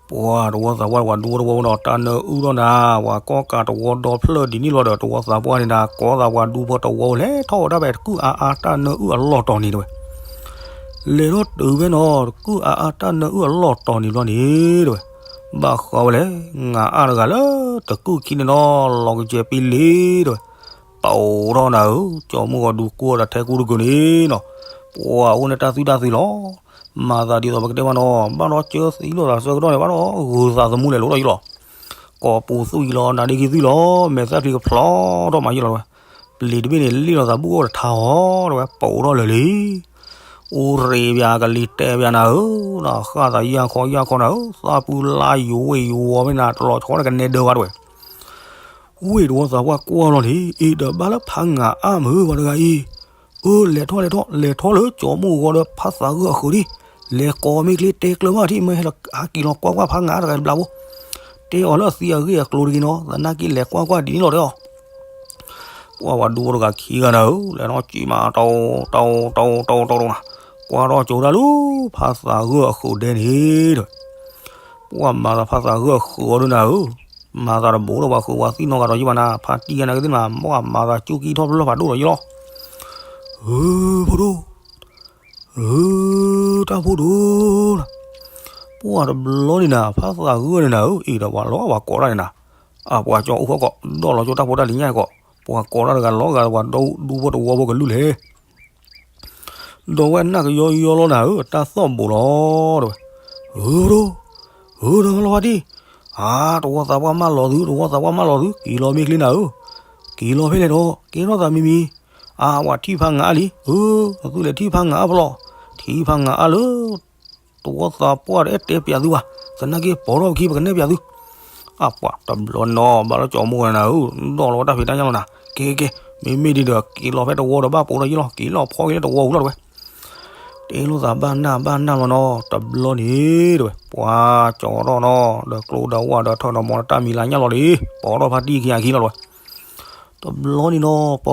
ပှၤတဝီသးပှၢ်ပှၤဒူဖိတဝီနီၤ တၢ်နၢအုၣ်ထီၣ်နၤ, ပှၤကီၣ်ကးတဝီဒီဖျၢၣ်ဒ်န့ၣ်လီၤဒီး တဝီသးပှၢ်န့ၣ်နၤ ကိးသးပှၤဒူဖိတဝီလဲၤထီၣ်ဝဲဒၣ်ဖဲတကုၢ်အါအါတၢ်နၢအုၣ်အလီၢ်တီၤန့ၣ်တဲဝဲ, လဲၤထီၣ်တုၤဖဲနီၤ တကုၢ်အါအါတၢ်နၢအုၣ်အလီၢ်တီၤန့ၣ်ဘျီန့ၣ်တဲဝဲ, ဘၣ်ဃးဝဲလဲၣ် ငၤအါတဂၤလၢတကုၢ်ခံန့ၣ်နီၤ လီၤကစဲၤပံလ့တဲဝဲ, ပအိးထီၣ်နၤဧၢ, ကၠီမုၢ်ဂီၤဒူကိၢ်ဒီးထဲကူတကုာ်န့ၣ်နီၤ, ပှၤအိၣ်န့ၢ်တၢ်သွံၣ်တၢ်သွံၣ်လီၤ, မၤသးဒ်သိးပကတဲမးနီၤ ဘၣ်ဒီးကၢသံလိာ်သးဆၢကတီၢ်န့ၣ် ဘၣ်ဒီးဂုာ်သးသမူလဲၤလိာ်ထီၣ်ယံၤလီၤ, ကိာ်ပူၤသွံၣ်လီၤ နါဒ့ခံသွံၣ်လီၤ မဲာ်သၣ်ချံကဖျီထီၣ်မးယံၤလီၤတဲဝဲ, ပျံၤတဘ့ၣ်န့ၣ် လံၣ်လီၤသးဘူၣ်အိၣ်တထါဟီတဲဝဲ ပအိးထီၣ်လၢာ်လံ အူရ့းပၠးကလံၤတဲပၠးနၤဧၢ, ဃၣ်သးယၢ်ခီယၢ်ခီနၤဧၢ, သးပူၤလါယိၤဝ့ၢ်ယိၤဝီၤမ့ၢ်နၤ တလီၤဆီန့ၣ်ကနဲဒၢဝဲတဲဝဲ, ဝ့ၢ်တဝီသးပှၢ်ကွၢ်လီၤန့ၣ် အ့ၣ်ဒီးဘၣ်လၢဖးငၤအါမုၢ်ပှၤတဂၤအံၤ, အ လဲၤထီၣ်လဲၤထီၣ် လဲၤထီၣ်လၢကၠီမုၢ်ဂီၤဒီးဖါသးဂၢၢ်အဃုာ်ဒံး, လဲၤကိးမ့ၢ်ချ့တဲကျၢၤဘၣ်ထံၣ် မ့ၢ်ဟဲလီၤဟးက့ၤလီၤကွၢ်ကွၢ်ဖါငါတဂၤတဘျီဖိ, တဲအီၤလၢအသံအဂ့ၢ်အကျိၤတဂ့ၤနီၤ သနာ်က့လဲၤကွၢ်ကွၢ်ဒ်န့ၣ်လီၤတဲအီၤ ပှၢ်ဝၤဒူဖိတဂၤခံဂၤနၤဧၢ, လဲၤထီၣ်ကံၣ်မး တၢ်အိၣ်တၢ်အိၣ်တၢ်အိၣ်တၢ်အိၣ်တၢ်အိၣ်နၤ, ကွၢ်ထီၣ်ကၠိတၢ်လၢ ဖါသးဂၢၢ်အဃုာ်ဒဲန့ၣ်ဒီး, ပှၢ်မၤသးဖါသးဂၢၢ်အဃုာ်အီၤဒုနၤဧၢ, မၤသးတဘိဒီးပှၤဃုာ်ပှၤသံနီၢ်ဂၤဒီးယဘၣ်နၤ, ဖါတံၢ်ဂၤနၤကသ့ၣ်မး ပှၢ်မၤသးကၠူကံထီၣ်ဖျၢၣ်ဖးဒိၣ်ဒီးယလီၤ ဧၢ ဖိဒိၣ်, ဧၢ တၢ်ဖိဒိၣ်, ပှၢ်တဘျီန့ၣ်နၤ ဖါသးဂၢၢ်န့ၣ်နၤဧၢ, အံၤဒီးပှၤလီၤပှၤကိးတၢ်န့ၣ်နၤ, အပှၤကၠီအိၣ်ဖီၣ်ကီး ဒီၣ်လီၤကၠိတၢ်ဖိတၢ်လံၤညါကီး, ပှၤကိးတၢ်တဂၤလီၤဂာ်ပှၤဒူဖိတဝီဖိကလုၢ်လဲၣ် ဒီးဝဲနၢ်ကယီယီလီၤနၤဧၢ, တၢ်သီၣ်ဘူးလီၤ တဲဝဲ, ဧၢ ဖိဒိၣ်, ဧၢ ဒီးလီၤဖါတံၢ်, အါ တဝီသးပှၢ်မၢလီၤသု တဝီသးပှၢ်မၢလီၤသု က့ၤလီၤမ့ၢ်ချ့နၤဧၢ, က့ၤလီၤဖဲလဲၣ်ဒီး ကဲထီၣ်သးမံၤမံၤ, အါ ပှၤထံၣ်ဖါငါအါလံ, ဧၢ သုလဲၤထံၣ်ဖါငါအါဖဲလဲၣ်, ထံၣ်ဖါငါအါလၢ တဝီသးပှၢ်တအဲၣ်တဲပၠးသုဘၣ်, သနာ်က့ပိာ်ထီၣ်ပခံပကနဲၣ်ပၠးသု, အပှၤတဘျီန့ၣ်နီၤ ဘၣ်လၢကၠီမုၢ်ဂီၤန့ၣ်နၤဧၢ, ဒီၣ်လီၤဝဲတၢ်ဖံးတၢ်ညၣ်လီၤနၤ, ကဲကဲ, မ့မ့ၢ်ဒ်ဒီး က့ၤလီၤဖဲတဝီဒီးဘၣ်ပိာ်ထီၣ်ယလီၤ, က့ၤလီၤဖီက့ၤလၢတဝီဝံၤလီၤတဲဝဲ တဲလိာ်သးဘၣ်နၢ်ဘၣ်နၢ်လီၤနီၤ, တဘျီန့ၣ်တဲဝဲ ပှၤကၠီထီၣ်နီၤ ဒီးကျိဒီးဝၣ်ဒီးထၢၣ်ဒီးမီၤဒီးတၢ်မံၤလၤညၣ်လီၤလံ, ပိာ်ထီၣ်ဖါတံၢ်ခံဂၤခံလီၤတဲဝဲ, တဘျီန့ၣ်နီၤ ပီ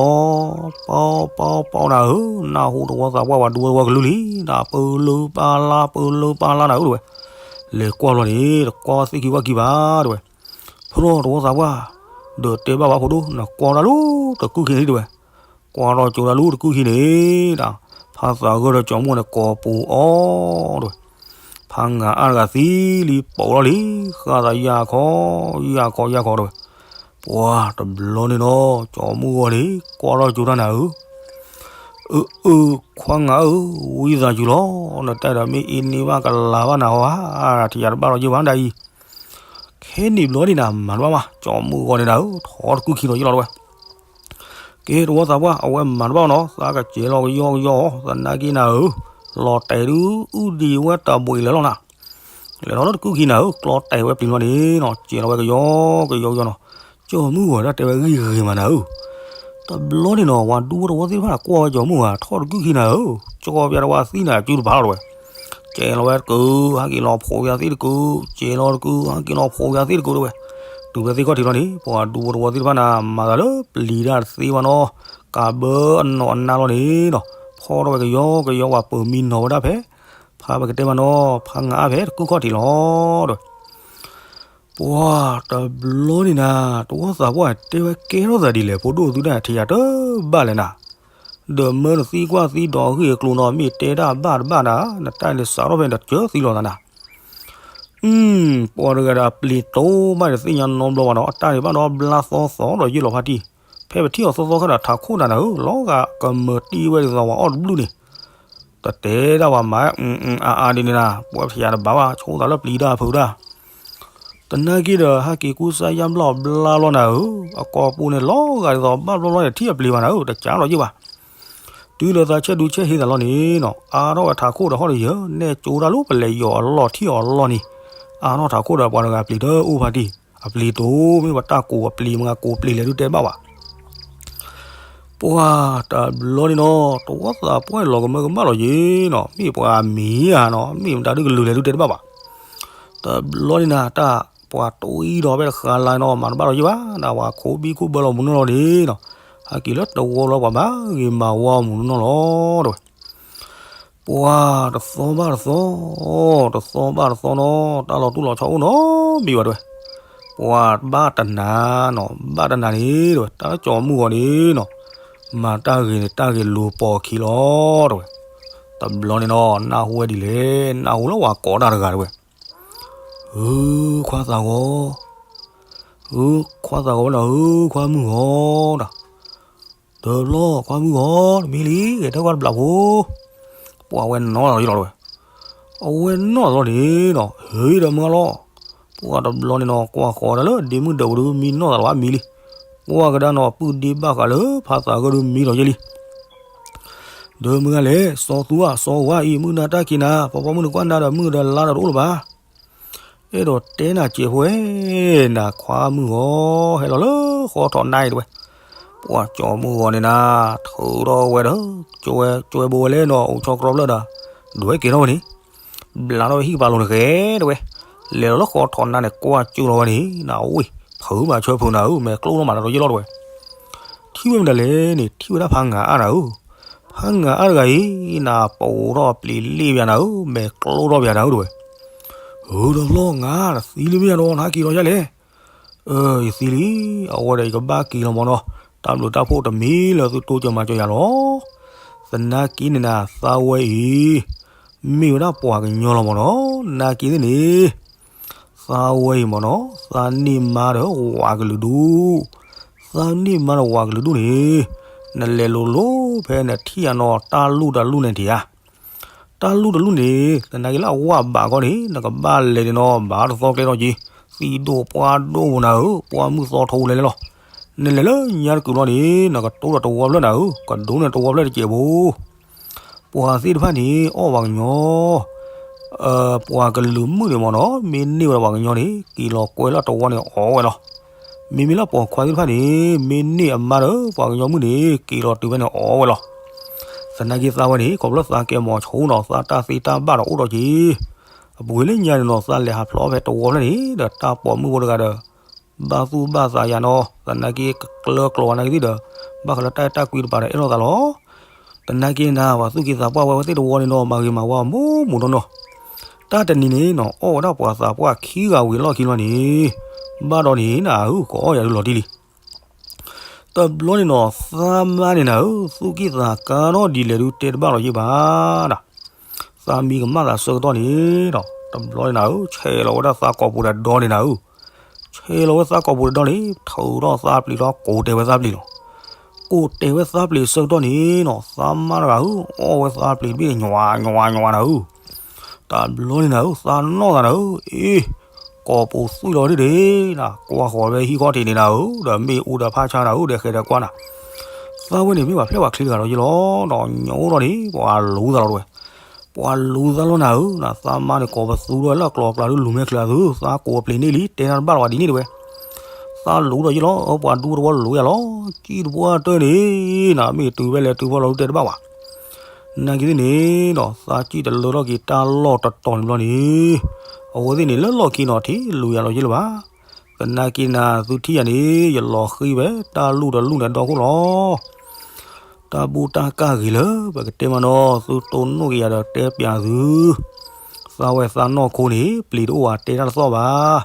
ပီ ပီနၤဧၢ, နၢ်ဟူတဝီသးပှၢ်ပှၤဒူဝဲတဝီကလုၢ်လံ, နပၢလၢပၢ်လါ ပၢလၢပၢ်လါနၤဧၢတဲဝဲ, လဲၤကွၢ်လီၤန့ၣ် တကွၢ်သ့ၣ်ခံဝၣ်ခံဘၣ်တဲဝဲ, ဖျီၣ်တဝီသးပှၢ်, ဒီးတဲဘၣ်ဝဲဖိဒိၣ် နကွၢ်တၢ်လၢတကူၣ်ခံန့ၣ်တဲဝဲ ကွၢ်ထီၣ်ကၠိတၢ်လၢတကူၣ်ခံန့ၣ်ဒီး, ဖါသးဂၢၢ်ဒီးကၠီမုၢ်ဂီၤန့ၣ်ကိးပူၤအီၤတဲဝဲ, ဖါငါအါတဂၤသံလံ ပိာ်လီၤလံ, ဃၣ်သးယၢ်ခီ, ယၢ်ခီယၢ်ခီတဲဝဲ, ပှၢ်တဘျီန့ၣ်ဒီး ကၠီမုၢ်ဂီၤန့ၣ် ကွၢ်ထီၣ်ကၠိတၢ်နၤဧၢ, အၢ အၢ ခွါငါဧၢ, ဝံသးစူၤလီၤ, နတၢ်ဒီးမ့ၢ်အ့န့ၢ်ဘၣ်ကလၤဘၣ်နၤဟီဧါ, ထံၣ်ယၤတဘၣ်လီၤယဘၣ်ဒၣ်အံၤ ခဲနံၣ်ဘျီန့ၣ်နၤ မၤတဘၣ်ဘၣ်, ကၠီမုၢ်ဂီၤန့ၣ်နၤဧၢ, ထီတကူၣ်ခံလီၤယလီၤတဲဝဲ, ကဲတဝီသးပှၢ် အဝဲမၤတဘၣ်နီၤ, သးကစဲးလီၤကယီကယီအီၤ, သနာ်က့နၤဧၢ, လီၤတဲာ်ဒု အုၣ်ဒံးဝဲတၢ်ဘှံးလဲၤလီၤနၤ, လဲၤလီၤလၢတကူၣ်ခံနၤဧၢ, ကျီတဲာ်ဝဲပျံၤလီၤန့ၣ်နီၤ, စဲးလီၤဝဲကယီကယီကယီနီၤ, ကၠီမုၢ်ဂီၤတၢ်တဲဝဲဂံၢ်ဂ့ၤမးနၤဧၢ တဘျီန့ၣ်နီၤ ပှၤဒူဖိတဝီသ့ၣ်တဖၣ်ကွၢ်ဝဲကၠီမုၢ်ဂီၤ ထီၣ်တကူၣ်ခံနၤဧၢ, ကၠီပျးတဝီသံနၤစုတပၤလီၤတဲဝဲ, ကဲလီၤဝဲတကူၣ် ဟဲက့ၤလီၤဖိးဝဲသ့ၣ်တကူၣ်, ကဲလီၤတကူၣ် ဟဲက့ၤလီၤဖိးဝဲသ့ၣ်တကူၣ်တဲဝဲ, တုၤဖဲသ့ၣ်ခီၣ်ထံးလီၤန့ၣ် ပှၤဒူဖိတဝီသ့ၣ်တဖၣ်နၤ မၤသးလၢပျံၤတၢ်တသ့ဘၣ်နီၤ, ကးဘၢအနီၢ်အနါလီၤန့ၣ်နီၤ, ဖီၣ်ထီၣ်ဝဲကယီကယီ ပှၤပၢၤမံနီၤဝဲဒၣ်ဖဲ ဖါပကတဲမးနီၤ ဖါငါအါဖဲတကူၣ်ခီၣ်ထံးလီၤတဲဝဲ ပှၤတဘျီန့ၣ်နၤ တဝီသးပှၢ်တဲဝဲကဲထီၣ်သးဒ်လဲၣ် ဖိဒိၣ်သုဒၣ်ထံၣ်ယၤတဘၣ်လဲၣ်နၤ, ဒီးမၢနသံကွၢ်သံဒီးအဂ့ၢ်အကျိၤနီၤ မ့ၢ်တဲတၢ်ဘၣ်တဘၣ်နၤ နတၢ်န့ၣ်စးထီၣ်ဖဲန့ၣ်ဒီးစၢသံလီၤသးနၤ, ပှၤတဂၤဒီးအပျံၤတိၢ်ဘၣ်န့ၣ်သ့ၣ်ညါနီတဘျီဘၣ်နီၤ အတၢ်န့ၣ်ဘၣ်ဒီးဘျါသီသီဒီးယ့ၣ်လီၤဖါတံၢ်, ဖဲပထံၣ်အီၤသီသီခါဒီးထးခိၣ်နၤနၤဧၢ လီၤဂာ်ကမၢၤတံၢ်ဝဲဒ်သိးပှၤအီၣ်တဘျုးန့ၣ် တတဲဒၣ်ပှၤမၤအအါအါဒ်န့ၣ်နၤ ပှၤဖျါတဘၣ်ဘၣ် ဆိသးလၢပျံၤတၢ်ဖုးတၢ်, တနာ်က့ဒီး ဟဲက့ၤကူစါယါဘျီၣ်ဘျါလီၤနၤဧၢ, အကိာ်ပူၤန့ၣ်လီၤဂာ်ဒ်သိးဘၣ်ဘျီဘျီန့ၣ် ထံၣ်အပျံၤဘၣ်နၤဧၢ, တကးလီၤယ့ၣ်ဘၣ်. တုၤဒီးသးဆဲးဒူဆဲးဟ့သးလီၤန့ၣ်နီၤ အါထီၣ်ဝဲထးခိၣ်ဒီးဟီၣ်ဒီးယဲၢ် နဲၣ်ကၠိတၢ်လၢပလဲၤယီၤအလီၢ်ထံၣ်အီၤလီၢ်န့ၣ်, အါထီၣ်ထးခိၣ်ဒီးပှၤတဂၤပျံၤတအိၣ်ဖါတံၢ်, အပျံၤတိၢ်မ့ၢ်ပှၤတၢ်ကိးအပျံၤမ့ၢ်ကိးပျံၤလဲၣ်ဒုးတဲတဘၣ်ဘၣ် ပှၤတဘျီန့ၣ်နီၤ တဝီသးပှၢ်လီၤကမၢကမၣ်လီၤယ့ၣ်နီၤ မ့ၢ်ပှၤမံၤဧါနီၤ မ့ၢ်မတၤဒုးကလုာ်လဲၣ်ဒုးတဲတဘၣ်ဘၣ်. တဘျီန့ၣ်နၤ တၢ်ပှၤတအိၣ်အံၤဒီးဖဲတဃါလါနီၤ မၤတဘၣ်လီၤယ့ၣ်ဘၣ် ဒၣ်ပှၤခိးဘံၣ်ခိၣ်ဘၢလီၤမူနီၢ်လီၤန့ၣ်နီၤ ဟဲက့ၤလၢတဝီလီၤပှၤဘၣ်ဂ့ၤမၤဝါမူနီၢ်နီၢ်လီၤတဲဝဲ ပှၤတသီဘၣ်တသီ, တသီဘၣ်တသီနီၤ တၢ်လီၤတူၢ်လီၤဆီအိၣ်နီတဘ့ၣ်ဘၣ်တဲဝဲ, ပှၤဘၣ်တနၤနီၤ ဘၣ်တနၤန့ၣ်တဲဝဲ တၢ်လၢကၠီၤမုၢ်ဂီၤန့ၣ်နီၤ မၤတၢ်ဂ့ၤန့ၣ် တၢ်ဂ့ၤလူၤပိာ်ခံလီၤတဲဝဲ, တဘျီန့ၣ်နီၤ နၢ်ဟူဝဲဒ်လဲၣ် နၢ်ဟူလၢပှၤကိးတၢ်တဂၤတဲဝဲ, ဧၢ ခွါသးဂီၤ ဧၢ ခွါသးဂီၤဝဲဒီး ဧၢ ခွါမုၢ်ဂီၤဒီး တဘျီ ခွါမုၢ်ဂီၤ တမံၤလံ ဂဲၤထၢၣ်ကွၢ်တဘျီဖိ ပှၤဝဲနီၢ်သးလီၤယ့ၣ်လီၤတဲဝဲ, အဝဲနီၢ်သးလီၤန့ၣ်နီၤ ဟ့ၣ်ဒီးမုၢ်ဂီၤလီၤ, ပှၤတဘျီန့ၣ်နီၤ ကွၢ်ဃီၤဒၣ်လၢဒ့မုၣ်ဒၢးပူၤဒီး မံနီၢ်သးလီၤဘၣ်မံလံ, ကွၢ်ကဒါနီၤ ပုၢ်ဒ့ဘၣ်ဃးလၢဖါသးဂၢၢ်ဒီးမံလီၤယ့ၣ်လံ ဒီးမုၢ်ဂၤလဲၣ် စီၤသူဧါ စီၤဝါအံၤ မုၢ်နၤတၢ်ခံနၤ ပှၤပိာ်မုၣ်နကွၢ်နၤဒီး မုၢ်ဒီးလါဒီးတအိၣ်လၢၤဘၣ်. အဲၣ်ဒိးတဲနၤစဲးဖိဧၢ, နခွါမုၢ်ဂီၤ ဟဲလီၤလၢဃီထီၣ်နါအံၤတဲဝဲ, ပှၤကၠီမုၢ်ဂီၤန့ၣ်နၤ, ထုးထီၣ်ဝဲဒီး ကၠွဲဘိဝဲလၢနီၤ အိၣ်ဆီတြီဖျၢၣ်ဒီး ဒွဲၣ်က့ၤထီၣ်ဝဲန့ၣ်, ဘျးထီၣ်ဝဲဟံၣ်ကပၤလိၤတဂ့ၤတဝဲ, လဲၤလီၤလၢဃီထီၣ်နါန့ၣ် ကွၢ်ကၠုလီၤဝဲန့ၣ် နဝံၣ် ဖုးမးဆၢဖုးနၤဧၢ, မဲာ်ကျိၣ်ထီၣ်မးနၤဒီးယ့ၢ်လီၤတဝဲ. ထံၣ်ဝဲမတၤလဲၣ်န့ၣ် ထံၣ်ဝဲဒၣ်ဖးငၤအါနၤဧၢ. ဖးငၤအါတဂၤအံၤ နပိာ်ထီၣ်ပျံၤလ့ၣ်ပယၤနၤဧၢ, မဲာ်ကျိၣ်ထီၣ်ပယၤနၤဧၢတဝဲ. ဧၢ ဒီဖျီ ငါတသံလံမ့ၢ်ယါဒီး နဟးက့ၤလီၤယါလဲၣ်. အၢ ယသံလံ, အဝဲဒီးယကဘၣ်က့ၤလီၤမၢ်နီၤ, တၢ်ဘျုးတၢ်ဖှိၣ်တမံၤလၢသုတိစၢၤမၤစၢၤယၤလီၤ. သနာ်က့န့ၣ်နၤ သးဝဲအံၤ မ့ၢ်ဝဲဒၣ်ပှၤကညီလီၤမၢ်နီၤ, နာ်က့သ့ၣ်န့ၣ် သးဝဲအံၤမၢ်နီၤ သးန့ၢ်မါဒီးဝၤကလုာ်ဒူၣ်, သးန့ၢ်မါဒီးဝၤကလုာ်ဒူၣ်န့ၣ် နလဲၤလိၤလိၤဖဲနထံၣ်ယါနီၤ တၢ်လူၢ်တၢ်လူၢ်န့ၣ်ထံၣ်ဧါ, တၢ်လူၢ်တၢ်လူၢ်န့ၣ် သနာ်က့လၢအဝၣ်ဘးခီန့ၣ် နကဘၣ်လဲၤန့ၣ်နီၤ ဘၣ်တသီကျဲထီၣ်က့ၤ, သံၣ်ဒိၣ်ပှၢ်ဒိၣ်ပူၤနၤဧၢ, ပှၢ်မုၢ်သီထိလဲၤလဲၤလီၤ. နလဲၤလၢညါတကုာ်လီၤန့ၣ် နကတိဒီးတဝီဖျၢၣ်နၤဧၢ, ကဒိးန့ၢ်တဝီဖျၢၣ်တစဲးဖိ ပှၤသ့ၣ်တဖၣ်န့ၣ် အီၣ်ပှၤကညီ, ပှၤကလုာ်မုၣ်န့ၣ်မၢ်နီၤ မ့ၢ်န့ၢ်ဝဲဒၣ်ပှၤကညီန့ၣ် က့ၤလီၤကွဲလၢတဝီန့ၣ်အီၣ်ဝဲလီၤ. မ့မ့ၢ်လၢပိာ်ခွါသ့ၣ်တဖၣ်န့ၣ် မ့ၢ်န့ၢ်အမါဒီးပှၤကညီမုၣ်န့ၣ် က့ၤလီၤတုၤဖဲန့ၣ်အီၣ်ဝဲလီၤ. သနာ်က့သးဝဲန့ၣ် ခီဖျိသးကဲမီၤဆိနီၤ သးတၢ်သ့တၢ်ဘၣ်ဒီးအိၣ်ဒီးက့ၤ, အပူၤကွံာ်လၢညါန့ၣ်နီၤ သးလဲၤဟးဖျိးဖဲတဝီဖျၢၣ်န့ၣ် ဒီးတၢ်ပိာ်မုၣ်ဖိတဂၤဒီး ဘၣ်သူၣ်ဘၣ်သးယၤနီၤ သနာ်က့ကျၢၤကျိၤဝဲနာ်က့သ့ၣ်ဒီး ဘၣ်ဃးလၢတၢ်အဲၣ်တၢ်ကွံတပၤဒီးအဲၣ်လိာ်သးလီၤ. သနာ်က့နၤ ပှၤသူၣ်က့သးပှၢ်ဝဲသ့ၣ်တဝီန့ၣ်နီၤ မၤဂ့ၤမၤဝါမိၢ်မိၢ်နီၢ်နီၢ်, တၢ်တနံၤန့ၣ်နီၤ အီၣ်ဝဲဒၣ်ပှၤသးပှၢ်ခံဂၤဝံၤလီၢ်ခံလီၤန့ၣ်, ဘၣ်ဒီးန့ၣ်နၤဧၢ ကအီၣ်ယၤဒုးလီၤတံၢ်လံ. တဘျီန့ၣ်နီၤ သးမါန့ၣ်နၤဧၢ သူၣ်က့သးကါထီၣ်ဒ်လဲၣ်ဒုးတဲတဘၣ်လီၤယံၤဘၣ်နၤ, သးမံကမၣ်သးဆၢကတီၢ်န့ၣ်ဒီး တဘျီန့ၣ်နၤဧၢ ဆဲးလီၤဝဲဒၣ်သးကိာ်ပူၤဒီးဒီန့ၣ်နၤဧၢ, ဆဲးလီၤဝဲသးကိာ်ပူၤဒီးဒီန့ၣ် ထုးထီၣ်သးပျံၤထီၣ် ကိးတဲာ်ဝဲသးပျံၤလီၤ. ကိးတဲာ်ဝဲသးပျံၤဆၢကတီၢ်န့ၣ်နီၤ သးမါတဂၤဧၢ အီၣ်ဝဲသးပျံၤတဘ့ၣ် ညွၤညွၤညွၤနၤဧၢ. တဘျီန့ၣ်နၤဧၢ သးနီၢ်သးနၤဧၢ, အ့ ကိာ်ပူၤသွံၣ်လီၤဒ်န့ၣ်နၤ ကွၢ်ဃီၤဝဲဟံၣ်ခီၣ်ထံးန့ၣ်နၤဧၢ, ဒီးမ့ၣ်အူဒီးဖးဆါနၤဧၢ ဒီးဃဲၤဒီးကွၢ်နၤ, သးဝဲန့ၣ်မ့ၢ်ပှၤဖျဲၣ်ပှၤချ့တဂၤဒီးယ့ၢ်လီၤ, ဒီးညိဒီးန့ၣ် ပှၤလူၤသးလီၤတဝဲ, ပှၤလူၤသးလီၤနၤဧၢ, နသးမါန့ၣ်ကိးပသူဒီးလၢကျိၤကျါဒုးလူၤမဲာ်ချၢအသု, သးကိးပျံၤန့ၢ်လံ တဲနၤတဘၣ်လီၤဘၣ်ဒ်န့ၣ်တဝဲ သးလူၤဒီးယ့ၢ်လီၤ, ပှၤဒူတဝီလူၤယၤလီၤ, ကံၣ်တပှၢ်တၢၢ်န့ၣ် နမ့ၢ်တုၤဖဲလဲၣ်တုၤဖဲလဲၣ်လီၤဒုးတဲတဘၣ်ဘၣ်. နာ်က့သ့ၣ်န့ၣ်ဒီး သးကံၣ်တလၢထီၣ်က့ၤတၢ်လီၢ်တတီၤန့ၣ်ဘျီန့ၣ်, အဝဲသ့ၣ်န့ၣ်လၢလီၢ်ခံနီၤ ထံၣ်လူၤယၤလီၤယ့ၢ်လၢၤဘၣ်. သနာ်က့နၤ သုထံၣ်ယၤန့ၣ် ယလီၤဃံၤဝဲ တၢ်လူၢ်တလူၢ်န့ၣ်ဒီခိၣ်လီၤ. တၢ်ဘူၣ်တၢ်ကၢ်ဂ့ၤလၢ ပကတဲမးနီၤ သုတိၢ်နီၣ်က့ၤယၤဒီးတဲပျးသု, သးဝဲသးနီၢ်ခိန့ၣ် ပျံၤတအိၣ်ဘၣ်တဲတၢ်တသီၣ်ဘၣ်,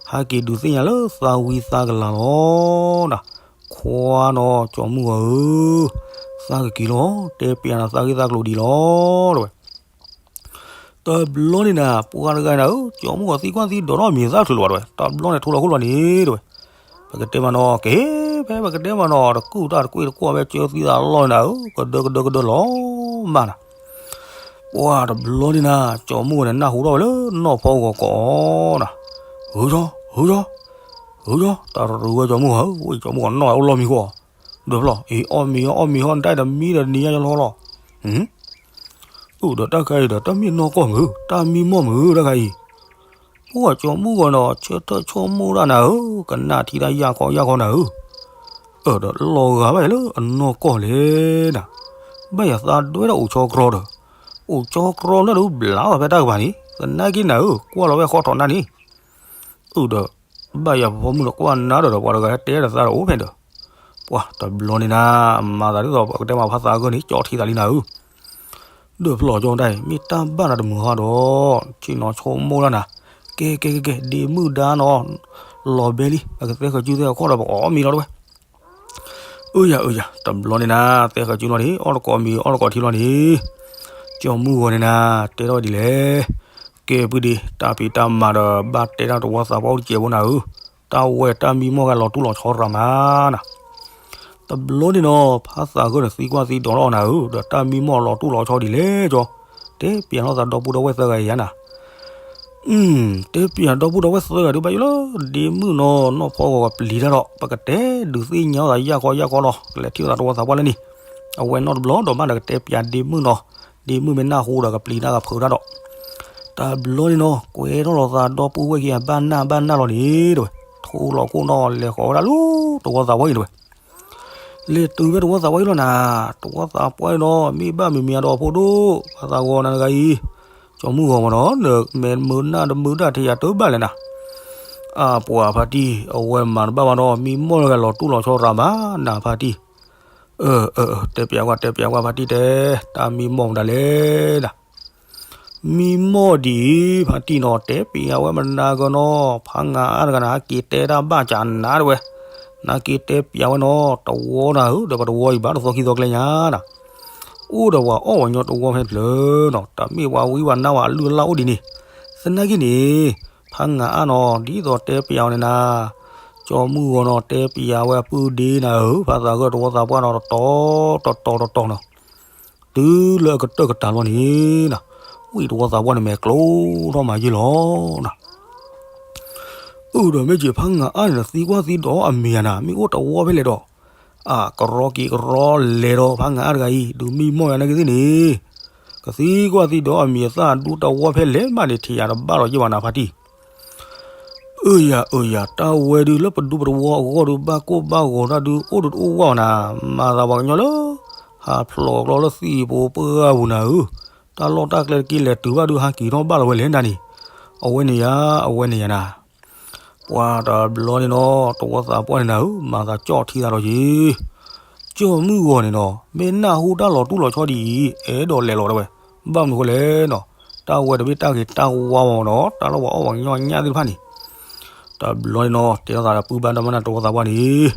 ဟဲက့ၤဒုးသ့ၣ်ညါလၢသးဝံသးကလၤလီၤ. ခွါနီၤ ကၠီမုၢ်ဂီၤဧၢ, သးကက့ၤလီၤ တဲပျးနၤသးဂ့ၢ်သးကျိၤဒံးလီၤ တဝဲ. တဘျီန့ၣ်နၤ ပှၤတဂၤနၤဧၢ ကၠီမုၢ်ဂီၤသံကွၢ်သံဒိးထီၣ်မံၤသၣ်ချုးလီၤဝဲတဝဲ, တဘျီန့ၣ်ထိလီၤခိၣ်လီၤန့ၣ်တဝဲ, ပကတဲမးနီၤ က့ၤဖဲပကတဲမးနီၤ တကူၣ်တၢ်တကွ့ၢ်တကွီၢ်ဖဲကၠၢသံသးလီၢ်န့ၣ်နၤဧၢ ကဒၢကဒၢကဒၢလီၤမးနၤ. ပှၤတဘျီန့ၣ်နၤ ကၠီမုၢ်ဂီၤန့ၣ် နၢ်ဟူထီၣ်ဝဲလၢနီၢ်ဖီဂီၤကိးနၤ, ဟုကၠီ ဟုကၠီ ဟုကၠီ တၢ်တရူးဝဲကၠီမုၢ်ဂီၤဧၢ, ဝဲကၠီမုၢ်ဂီၤနီၢ်အိၣ်လီၢ်မံၤဃီ, ဒၢးဖျီၣ် အ့ အီၣ်မ့ၤအီၣ်မ့ၤဟီၣ် နတၢ်တမံဒီးနံၤညါယလီၤလီၤ. အိၣ်ဒီးတၢ်ခါအံၤဒီး တၢ်မ့ၢ်နီၢ်ကီၢ်မုၢ် တၢ်မံမီၢ်မုၢ်တၢ်ခါအံၤ, ပှၤကၠီမုၢ်ဂီၤနီၤ ဆၢထၢၣ်ဆိကမိၣ်တၢ်နၤဧၢ, ကနၣ်ထံတၢ်ယၢ်ခီယၢ်ခီနၤဧၢ, အၢ ဒီးလီၤဂာ်ဘၣ်အံၤလၢအနီၢ်ကီၢ်လဲၣ်နၤ, ဘၣ်ယၤသးဒွဲၣ်ဒၣ်အိၣ်ဆီကြီဒီး, အိၣ်ဆီကြီလၢဒုးဘျးအီၤဖဲတၢ်ကပၤန့ၣ် သနာ်က့နၤဧၢ ကွၢ်လီၤဝဲဃီထီၣ်နါန့ၣ် အိၣ်ဒီး ဘၣ်ယၤဖီမုၢ်ဒီးကွၢ်နါဒီးဒီး ပှၤတဂၤဟဲတဲဒီးသးဒီးအိၣ်ဖဲဒီး, ပှၤတဘျီန့ၣ်နၤ မၤသးဒ်သိးပကတဲမးဖးသးဂၢၢ်န့ၣ် ကၠီထံသးလံနၤဧၢ, ဒၢးဖျီၣ်ကၠီတၢ်အံၤ မ့ၢ်တၢ်ဘၣ်နၤတမုာ်ဟီဒီး, ဆ့ၣ်နီၤဆိကမိၣ်တၢ်နၤ, ကဲကဲကဲကဲ ဒ့မုၣ်ဒါနီၤ, လီၤဘဲလံ ပကသဲဃုာ်စုသဲဃုာ်ခီၣ်ဒီးပကအီၣ်မ့ၤလီၤတဝဲ အၢယၤအၢယၤ တဘျီန့ၣ်နၤ သဲဃုာ်စုလီၤန့ၣ် အီၣ်တကိးမ့ၤအီၣ်တကိးထံလီၤန့ၣ်, ကၠီမုၢ်ဂီၤန့ၣ်နၤ တဲထီၣ်ဝဲဒ်လဲၣ်, ကဲပုၢ်ဒ့ တၢ်ဖံးတၢ်မၤဒီး ဘၣ်တဲတၢ်တဝီသးပှၢ်အိၣ်တစဲးဖိနၤဧၢ, တၢ်ဝဲတၢ်မံမီၢ်ဂၤလီၤတူၢ်လီၤဆီရၤမးနၤ, တဘျီန့ၣ်နီၤ ဖးသးဂၢၢ်န့ၣ်သံကွၢ်သံဒိးထီၣ်နၤဧၢ, ဒီးတၢ်မံမီၢ်လီၤတူၢ်လီၤဆီဒ်လဲၣ်ကၠီ, တဲပျးထီၣ်သးဒီပုၢ်ဒီဝဲၢ်သၢဂၤအံၤယါနၤ တဲပျးဒီပုၢ်ဒီဝဲၢ်သၢဂၤဒုးဘၣ်ယိၣ်လၢ ဒ့မုၣ်နီၤ နီၢ်ဖီဂီၤကပျံၤတၢ်ဒီး ပကတဲဒုးသ့ၣ်ညါအီၤသးယၢ်ခီယၢ်ခီလီၤ, ကလဲၤထံၣ်သးတဝီသးပှၢ်လၢန့ၣ်, အဝဲနီတဘျီဒီးဘၣ်ဒီးကတဲပျးဒ့မုၣ်နီၤ, ဒ့မုၣ်မ့ၢ်နၢ်ဟူဒီးကပျံၤတၢ်ကဖုးတၢ်ဒီး, တဘျီန့ၣ်နီၤ ကွဲထီၣ်လီၤသးဒီပုၢ်ဝဲၢ်ခံဂၤဘၣ်နၢ်ဘၣ်နၢ်လီၤန့ၣ်တဝဲ, ထိလီၤခိၣ်နီၤ လဲၤဃီၤဝဲဒၣ်လၢတဝီသးပှၢ်အံၤတဝဲ တ လဲၤတုၤဖဲတဝီသးပှၢ်အံၤလီၤနၤ, တဝီသးပှၢ်အံၤနီၤ မ့ၢ်ဘၣ်မံၤမံၤအဒီးဖိဒိၣ် ပှၤသးဂီၤနၤတဂၤအံၤ, ကၠီမုၢ်ဂီၤမးနီၤ နမ့ၢ်မုာ်နၢ်တမုာ်တၢ်ထံၣ်ယၤတဘၣ်လဲၣ်နၤ, အပှၤဖါတံၢ် အဝဲမၤတဘၣ်ဘၣ်နီၤ မံမီၢ်တဂၤလီၤတူၢ်လီၤဆီရၤမးနၤဖါတံၢ်, အၢ အၢ တဲပျးကွၢ် တဲပျးကွၢ်ဖါတံၢ်တဲ, တၢ်မံမီၢ်မတၤလဲၣ်နၤ မံမီၢ်ဒ်အံၤ ဖါတံၢ်နီၤ တဲပျးဝဲမနၤကနီၤ ဖါငါအါတဂၤနၤ ဟဲက့ၤတဲတၢ်ဘၣ်ကနၤတဝဲ, နက့ၤတဲပျးဝဲနီၤ တဝီနၤဧၢ ဒီးပတဝီအံၤဘၣ်တသီခံသီကျဲညါနၤ, အိၣ်ဒီးပှၤအီၣ်ပှၤကညီတဝီဖဲဖျၢၣ်နီၤ တၢ်မ့ၢ်ပှၤဝံပှၤနါပှၤအလုၢ်အလၢ်အိၣ်ဒ်န့ၣ်, သနာ်က့န့ၣ် ဖါငါအါနီၤ ဒ်သိးတဲပျးအီၤန့ၣ်နၤ, ကၠီမုၢ်ဂီၤနီၤ တဲပျးဝဲအပုၢ်ဒ့နၤဧၢ ဖါသးဂၢၢ်တဝီသးပှၢ်နီၤ တတီၤတတီၤတတီၤနီၤ တုၤလၢအကတၢၢ်ကတၢၢ်လီၤန့ၣ်နၤ, ဝံၣ်တဝီသးပှၢ်န့ၣ်မဲာ်ကျိထီၣ်မၤယ့ၢ်လီၤနၤ, အၢ ဒီးမ့ၢ်က့ၤဖါငါအါန့ၣ် သံကွၢ်သံဒိးအမံၤဧါနၤ မ့ၢ်အိၣ်တဝီဖဲလဲၣ်ဒီး, အကရီက့ၤကရီလဲၤဒီးဖါငါအါတဂၤအံၤ ဒုးမံမီၢ်ယၤနာ်က့သ့ၣ်န့ၣ်, ကသံကွၢ်သံဒိးအမံၤအသၣ်ဒူတဝီဖဲလဲၣ်မးန့ၣ် ထံၣ်ယၤတဘၣ်လီၤယ့ၢ်ဘၣ်နၤဖါတံၢ် အၢယၤအၢယၤ တၢ်ဝဲဒုးလၢပဒူပတဝီအဂီၢ်ဒုး ဘၣ်ကိၢ်ဘၣ်ဂီၤတၢ်ဒုး အိၣ်ဒုးတအိၣ်ဝဲဘၣ်နၤ, မၤသးပှၤကညီလၢ ဟးဖျိးကျီလၢသံၣ်ဖိပှၢ်ပူၤနၤဧၢ, တၢ်လီၢ်တၢ်ကျဲတက့ၢ်လဲၤတုၤဘၣ်ဒုး ဟးက့ၤထီၣ်ဘၣ်လီၤဝဲလဲၣ်နၤန့ၣ်, အဝဲန့ၣ်ယၤ အဝဲန့ၣ်ယၤနၤ ပှၤတဘျီန့ၣ်နီၤ တဝီသးပှၢ်န့ၣ်နၤဧၢ မၤသးကၠီၣ်ထံသးလီၤက့ၤ, ကၠီမုၢ်ဂီၤန့ၣ်နီၤ မ့ၢ်နၢ်ဟူတၢ်လီၤတူၢ်လီၤဆီဒ်အံၤ အဲၣ်ဒိးလဲၤလီၤတဲဝဲ, ဘၣ်မနုၤဃိလဲၣ်နီၤ, တၢ်ဝဲတမ့ၢ်တၢ်ဂ့ၤတၢ်ဝါမးနီၤ တၢ်လၢပှၤအီၣ်ပှၤကညီညၣ်သ့ၣ်တဖၣ်န့ၣ်, တဘျီန့ၣ်နီၤ တဲထီၣ်သးဒီးပုၢ်ဘၣ်ဒီမါနၤတဝီသးပှၢ်န့ၣ်,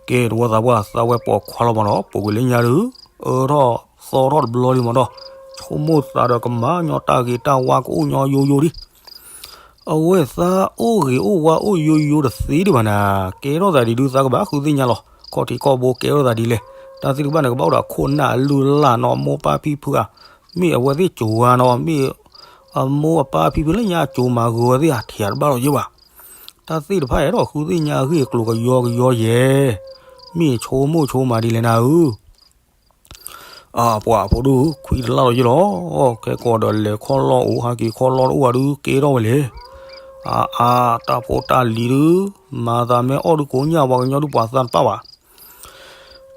ကဲတဝီသးပှၢ် သးဝဲပိာ်ခွါလီၤမးနီၤ ပိာ်ကွံာ်လၢညါဒုး, အၢထီၣ်သီထီၣ်တဘျီလံမးနီၤ, ဆိကမိၣ်သးဒီးကမၤညီတၢ်ဂ့ၤတၢ်ဝါကအိၣ်ညီယိယိဒံး အဝဲသးအိၣ်ဂ့ၤအိၣ်ဝါအိၣ်ယိယိတသ့ဒံးဘၣ်နၤ, ကဲထီၣ်သးဒ်ဒုးသးကဘၣ်ဃုသ့ၣ်ညါလီၤ, ခီၣ်ထံးခီၣ်ဘိကဲထီၣ်သးဒ်လဲၣ်, တၢ်သ့ၣ်တဖၣ်န့ၣ် ကဘၣ်အိၣ်ဒီးအခိၣ်နၢ်အလုၢ်အလၢ်နီၤ အမိၢ်ပၢ်ဖံဖုဧါ, မ့ၢ်အဝဲသ့ၣ်ကိၤဂၤနီၤ မ့ၢ်အမိၢ်အပၢ်ဖံဖုလၢညါအကိၤမၤဂ့ၤဝဲသ့ၣ်ဧါ ထံၣ်ယၤတဘၣ်လီၤယ့ၢ်ဘၣ်, တၢ်သ့ၣ်တဖၣ်အဲၣ်ဒိးဃုသ့ၣ်ညါအဂ့ၢ်အကျိၤကယီကယီယဲၢ်, မ့ၢ်ဆိကမိၣ်ဆိကမးဒ်လဲၣ်နၤဧၢ အပှၤဖိဒိၣ်ခွံတလၢ်လီၤယ့ၢ်လီၤ, ခဲကိာ်ဒီးလဲၤခီၣ်လီၢ်အိၣ် ဟးက့ၤခီၣ်လီၢ်တအိၣ်ဘၣ်ဒုးကဲထီၣ်ဝဲလဲၣ်, အါအါ တၢ်ဖိတၢ်လံၤဒုး, မၤသးမ့ၢ်အီၣ်ဒုးကိးညၣ်ပှၤကညီဒုးပှၤသးတပၣ်ဘၣ်,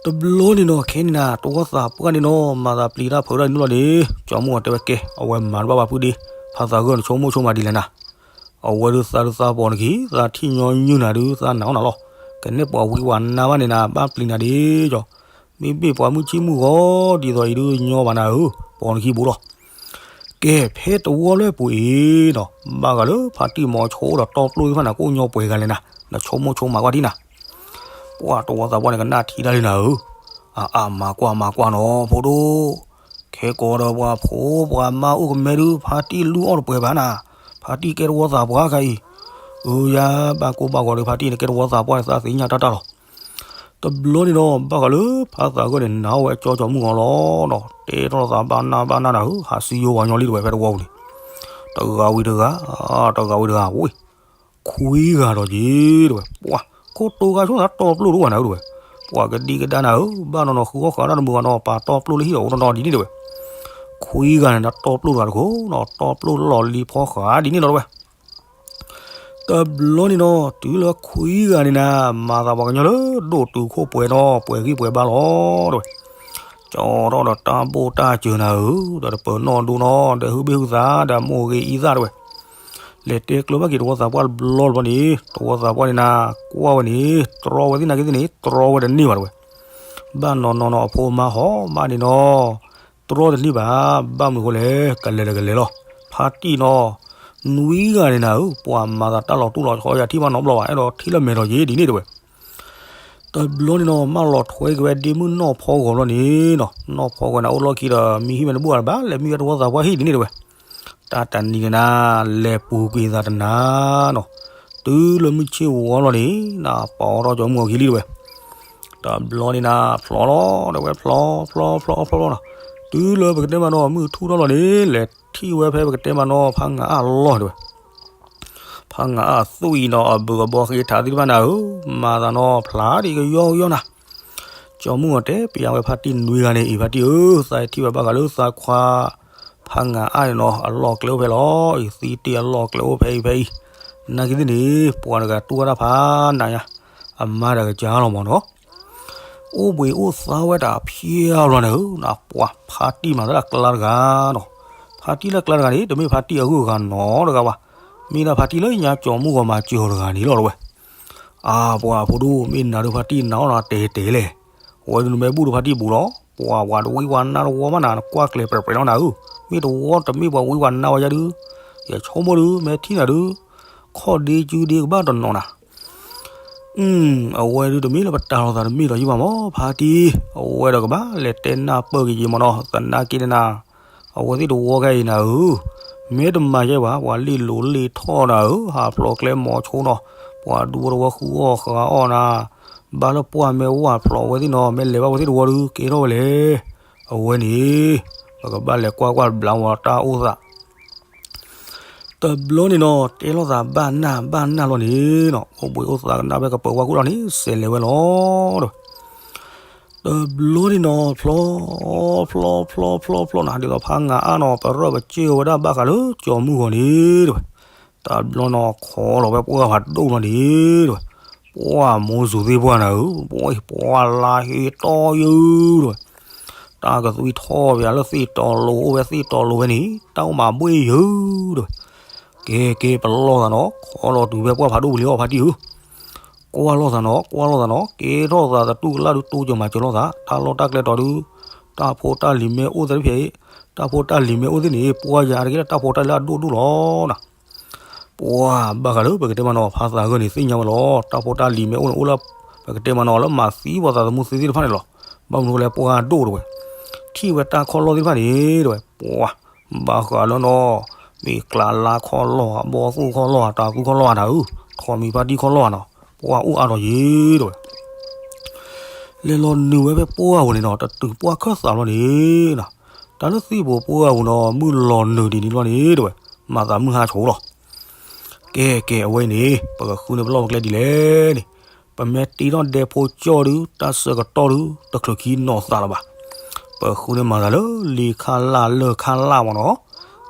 တဘျီန့ၣ်နီၤ ခဲန့ၣ်နၤ တဝီသးပှၢ်န့ၣ်နီၤ မၤသးပျံၤတၢ်ဖုးတၢ်န့ၣ်လီၤန့ၣ်, ကၠီမုၢ်ဂီၤတဲဝဲကဲ အဝဲမၤတဘၣ်ဘၣ်ဖုဒ့, ဖါသးဂၢၢ်န့ၣ်ဆိကမိၣ်ဆိကမးဒ်လဲၣ်နၤ အဝဲဒုးသးဒုးသးပိာ်နခံ သးထံၣ်ညီနုၢ်နၤဒုး သးနာ်အီၣ်နၤလီၤ, ကနဲၣ်ပှၤဝံပှၤနါဘၣ်န့ၣ်နၤ ဘၣ်ပျံၤနၤဒ်ကၠီ, မ့မ့ၢ်ပှၤမုၢ်ဆ့ၣ်မုၢ်ဂီၤဒ်သိးအံၤဒုးညီဘၣ်နၤဧၢ, ပိာ်နခံဘူးလီၤ, ကဲဖဲတဝီလၢပူၤအံၤနီၤ ဘၣ်ဂၤလၢဖါတံၢ်မီၤဆိဒီးတီပျိၢ်သ့ၣ်တဖၣ်န့ၣ် ကအိၣ်ညီပှဲၤဂၤလဲၣ်နၤ, နဆိကမိၣ်ဆိကမးကွၢ်ဒ်နၤ ပှၤတဝီသးပှၢ်န့ၣ်ကနၣ်ထံတၢ်လံနၤဧၢ, အါအါမၤကွၢ်မၤကွၢ်နီၤ ဖိဒိၣ်, ခဲကိာ်ဒီးပှၤဖိပှၤမါအိၣ်ကမဲဒုး ဖါတံၢ်လုၢ်အီၣ်တပှဲၤဘၣ်နၤ, ဖါတံၢ်ကဲတဝီသးပှၢ်ခါအံၤ, အၢယၤ ဘၣ်ကိၢ်ဘၣ်ဂီၤဒီးဖါတံၢ်န့ၣ်ကဲတဝီသးပှၢ်န့ၣ် သးသ့ၣ်ညါတၢ်တၢ်လီၤ, တဘျီန့ၣ်ဒီး ဘၣ်ဃးလၢဖါသးဂၢၢ်န့ၣ် နာ်ဝဲကၠီကၠီမုၢ်ဂီၤလီၤနီၤ, တဲထီၣ်သးဘၣ်နၢ်ဘၣ်နၢ်နၤဧၢ, ဟးစံယိဝၤညီလံတဝဲဖဲတဝီပူၤန့ၣ်, တဂၤဝံၤတဂၤ, တဂၤဝံၤတဂၤဝဲ ခွံဂၤဒီးက့ၤတဝဲ, ပှၤခိၣ်တိဂၤဆိသးတီပျိၢ်တအိၣ်ဘၣ်နၤဧၢတဝဲ, ပှၤကဒံကဒါနၤဧၢ, ဘၣ်နီၢ်နီၢ်ဃုအီၣ်ဃာ်တၢ်တမုာ်ဘၣ်နီၤ, ပာ်တီပျိၢ်လၢဟံၣ်ဒီးအိၣ်နီၢ်နီၢ်ဒ်န့ၣ်တဝဲ, ခွံဂၤန့ၣ် တီပျိၢ်တဂၤတခိၣ်နီၤ, တီပျိၢ်လီၢ်လံၤဖီဃာ်ဒ်န့ၣ်လီၤတဝဲ တဘျီန့ၣ်နီၤ တုၤလၢခွံဂၤန့ၣ်နၤ, မၤသးပှၤကညီလၢဒိၣ်တုာ်ခိၣ်ပှဲၤနီၤ ပှဲၤဂံၢ်ပှဲၤဘါလီၤတဝဲ, ကၠီထီၣ်ဒီးတၢ်ဘိၣ်တၢ်စၢၤနၤဧၢ, ဒီးတပၢၤနီၣ်ဒိၣ်နီၤ ဒီးဟုဘ့ၣ်ဟုသး ဒီးမိၢ်ဂ့ၤအံသၣ်တဝဲ, လဲၤတဲကျၢၤဘၣ်က့ၤတဝီသးပှၢ်တဘျီတဘျီန့ၣ် တဝီသးပှၢ်န့ၣ်နၤ ကွၢ်ဝဲန့ၣ် တြီဝဲသ့ၣ်နာ်က့သ့ၣ်န့ၣ် တြီဝဲတန့ၢ်ဘၣ်တဝဲ, ဘၣ်နီၢ်နီၢ်နီၤ အဖိအမါဟီၣ်ဘၣ်န့ၣ်နီၤ တြီတန့ၢ်ဘၣ်, ဘၣ်မနုၤဃိလဲၣ် ကလဲၤဒီးကလဲၤလီၤ, ဖါတံၢ်နီၤ, နွံဂၤန့ၣ်နၤဧၢ, ပှၤမၤသးတၢ်လီၤတူၢ်လီၤဆီယၤထံၣ်ဘၣ်နီတဘျီဘၣ်, အဲၣ်ဒိးထံၣ်လၢမဲာ်ထီၣ်က့ၤဒ်န့ၣ်တဝဲ, တဘျီန့ၣ်နီၤ မၢလီၤထွဲက့ၤဝဲဒ့မုၣ်နီၢ်ဖီဂီၤဘျီန့ၣ်နီၤ, နီၢ်ဖီဂီၤန့ၣ် အိၣ်လီၢ်ခံဒီး မံဟံၣ်ဝဲတဘူၣ်အါဘၣ်, လဲၤမံဝဲတဝီသးပှၢ်ဟံၣ်ဒ်န့ၣ်တဝဲ, တၢ်တနံၤန့ၣ်နၤ လဲၤပူၤကွံာ်သးတနၤနီၤ, တုၤလၢမုၢ်ဆ့ၣ်ဝီလီၤန့ၣ် နၤပာ်အီၤထီၣ်ကၠီမုၢ်အခံလံတဝဲ တဘျီန့ၣ်နၤ ဖျီလီၤ ဒီးဝဲဖျီ ဖျီ ဖျီ ဖျီလီၤနီၤ, တုၤလၢပကတဲမးနီၤ မုၢ်ထူၣ်ထီၣ်လီၤန့ၣ် လဲၤထံၣ်ဝဲဖဲပကတဲမးနီၤ ဖါငါအၣ်လီၢ်တဝဲ, ဖါငါအၣ်သွံၣ်အံၤနီၤ အဘုးအဘီဃ့ထးသ့ၣ်တဖၣ်နၤဧၢ, မၤသးနီၤ ဖျါဒ်ကယီကယီနၤ, ကၠီမုၢ်အီၤတဲပျးဝဲဖါတံၢ်နွံဂၤန့ၣ် အံၤဖါတံၢ်ဧၢ, သးထံၣ်ဝဲဘၣ်ဃးလၢသးခွါ ဖါငါအၣ်န့ၣ်နီၤ အလီၢ်ကျဲအိၣ်ဖဲလီၤ, အံၤသံတ့ၢ်အလီၢ်ကျဲအိၣ်ဖဲအံၤဖဲအံၤ, နာ်က့သ့ၣ်န့ၣ် ပှၤတဂၤတူၢ်ဝဲဒၣ်ဖးနးညါ, အမါတဂၤကစၢ်လီၤမးနီၤ, အိၣ်ဘှံးအိၣ်သါဝဲတၢ်ဖျဲလီၤန့ၣ်ဧၢ, ပှၤဖါတံၢ်မၤသးလၢကျါတဂၤနီၤ, ဖါတံၢ်လၢကျါတဂၤန့ၣ် တမ့ၢ်ဖါတံၢ်အဂုၤအဂၤနီတဂၤဘၣ်, မ့ၢ်ဒၣ်ဖါတံၢ်လၢညါကၠီၤမုၢ်ဂီၤမၤစၢၤတဂၤန့ၣ်လီၤတဝဲ. အါ ပှၤဖိဒိၣ် မ့ၢ်နၤဒုးဖါတံၢ်နၤအီၣ်နၤတဲာ်တဲာ်လဲၣ်, ဝဲဒုးနမ့ၢ်ဘူၣ်ဒုးဖါတံၢ်ဘူးလီၤ, ပှၤပှၤတဝံဝါနါတဝီမးနၤ နကွၢ်ကျဲၤပြဲးပြဲးလီၤနၤဧၢ, မ့ၢ်တဝီတမ့ၢ်ပှၤဝံဝါနါဝဲယါဒုး, ယဆိကမိၣ်ဒုး မ့ၢ်ထံၣ်နၤဒုး ခီၣ်ဒ့ကုဒ့ကဘၣ်တနီၤနၤ အဝဲဒုးတမ့ၢ်လၢပတၢ်လိာ်သးတမ့ၢ်ဒီးယဘၣ်မး ဖါတံၢ်, အဝဲဒီးကဘၣ်လဲၤတဲနၢ်ပၢၢ်က့ၤယမ့ၢ်နီၤ, သနာ်က့န့ၣ်နၤ, အဝဲသ့ၣ်တဝီခဲအံၤနၤဧၢ, မ့ၢ်တမၤယဲဘၣ် ပှၤလ့ၣ်လိၤလ့ၣ်ထီၣ်နၤဧၢ, ဟးဖျိးကျဲမီၤဆိနီၤ, ပှၤဒူဖိတဝီဃုအီၣ်ဃုအီၣ်နၤ, ဘၣ်လၢပှၢ်မ့ၢ်ဝၢ်ဖျိးဝဲသ့ၣ်နီၤ, မ့ၢ်လဲၤဘၣ်ဝဲသ့ၣ်တဝီဒုး ကဲထီၣ်ဝဲလဲၣ်, အဝဲန့ၣ် ပကဘၣ်လဲၤကွၢ်ကွၢ်ဘျးဝဲတၢ်အိၣ်သး တဘျီန့ၣ်နီၤ တဲလိာ်သးဘၣ်နၢ်ဘၣ်နၢ်လီၤန့ၣ်နီၤ, အိၣ်ဘှံးအိၣ်သါကနၣ်ဖဲကပၢၤဝါခိၣ်လီၤန့ၣ် စဲးလဲၤဝဲလီၤဒီး, တဘျီန့ၣ်နီၤ ဖျီ ဖျီ ဖျီ ဖျီ ဖျီနၤ ဒ်သိးဖးငါအါနီၤ ပရၢၢ်ပစ့ၢ်ဝဲဒၣ်ဘၣ်ဃးလၢကၠီၤမုၢ်ဂီၤန့ၣ်တဝဲ, တဘျီနီၤ ခိးလီၤဝဲပှၢ်ဖးဒိၣ်လီၤန့ၣ်တဝဲ, ပှၢ်မိၢ်စူၤသ့ၣ်ပှၢ်နၤဧၢ, ပှၢ်လါဟ့တီယုတဝဲ တၢ်ကသွံထီၣ်ပၠးလၢသ့ၣ်တီၤလိၤ အိၣ်ဝဲသ့ၣ်တီၤလိၤဝဲန့ၣ် တၢ်အိၣ်မးဘှ့ၣ်ယုတဝဲ, ကဲကဲပလီၢ်သးနီၤ ခိးလီၤတုၤဖဲပှၢ်ဖးဒိၣ်ပူၤလံအီၤဖါတံၢ်ဧၢ, ကွၢ်လိာ်သးနီၤ ကွၢ်လိာ်သးနီၤ ကဲထီၣ်သးသတူၢ်ကလာ်ဒုးတိစၢၤမၤစၢၤလိာ်သး တၢ်လီၢ်တၢ်ကျဲတီၤဒုး, တၢ်ဖိတၢ်လံၤမ့ၢ်အိၣ်သ့ၣ်တဖၣ်အံၤ, တၢ်ဖိတၢ်လံၤမ့ၢ်အိၣ်သ့ၣ်န့ၣ် ပှၢ်ယၤတက့ၢ်လၢတၢ်ဖိတၢ်လံၤလၢအဒိၣ်ဒိၣ်လီၤနၤ ပှၤဘၣ်ဃးလၢပကတဲမးနီၤ ဖါသးဂၢၢ်န့ၣ် သ့ၣ်ညါဝဲလီၤ တၢ်ဖိတၢ်လံၤမ့ၢ်အိၣ်န့ၣ် အိၣ်လၢ ပကတဲမးနီၤ လၢမၤသံပှၤသးသမူသ့သ့ၣ်တဖၣ်န့ၣ်လီၤ, ဘၣ်မနုၤလဲၣ်ပှၢ်ဒိၣ်တဝဲ, ထံၣ်ဝဲတၢ်ခီၣ်လီၢ်သ့ၣ်တဖၣ်န့ၣ်တဝဲ ပှၤ ဘၣ်ဃးလၢနီၤ မ့ၢ်ကျးလါခီၣ်လီၢ်ဧါ ဘီသိၣ်ခီၣ်လီၢ်ဧါ တၤသူခီၣ်လီၢ်ဧါနၤဧၢ, ထိးမံၤဖါတံၢ်ခီၣ်လီၢ်ဧါနီၤ ပှၢ်အိၣ်အါထီၣ်ယံၤတဝဲ လဲၤလီၤနုာ်ဝဲဖဲပှၢ်ပူၤန့ၣ်နီၤ တတုၤပှၢ်ခၢၣ်သးဘျီန့ၣ်နီၤ, တၢ်လၢသ့ၣ်ပူၤပှၢ်ပူၤနီၤ မုၢ်လီၤနုာ်ဒ်န့ၣ်ဘျီန့ၣ်တဝဲ, မၤသးမုၢ်ဟါဆိးလီၤ. ကဲကဲ အဝဲအံၤန့ၣ် ပကဃုန့ၢ်ပလီၢ်ပကျဲဒ်လဲၣ်န့ၣ်, ပမ့ၢ်တ့ထီၣ်ဒဲဖိကၠီၣ်ဒုး တၢ်ဆၢကတီၢ်ဒုး တချုးခံနီၢ်သးလၢၤဘၣ်. ပဃုန့ၢ်မၤသးလၢလံၤခါလၢ်လၢၢ်ခါလၢ်မ့ၢ်နီၤ,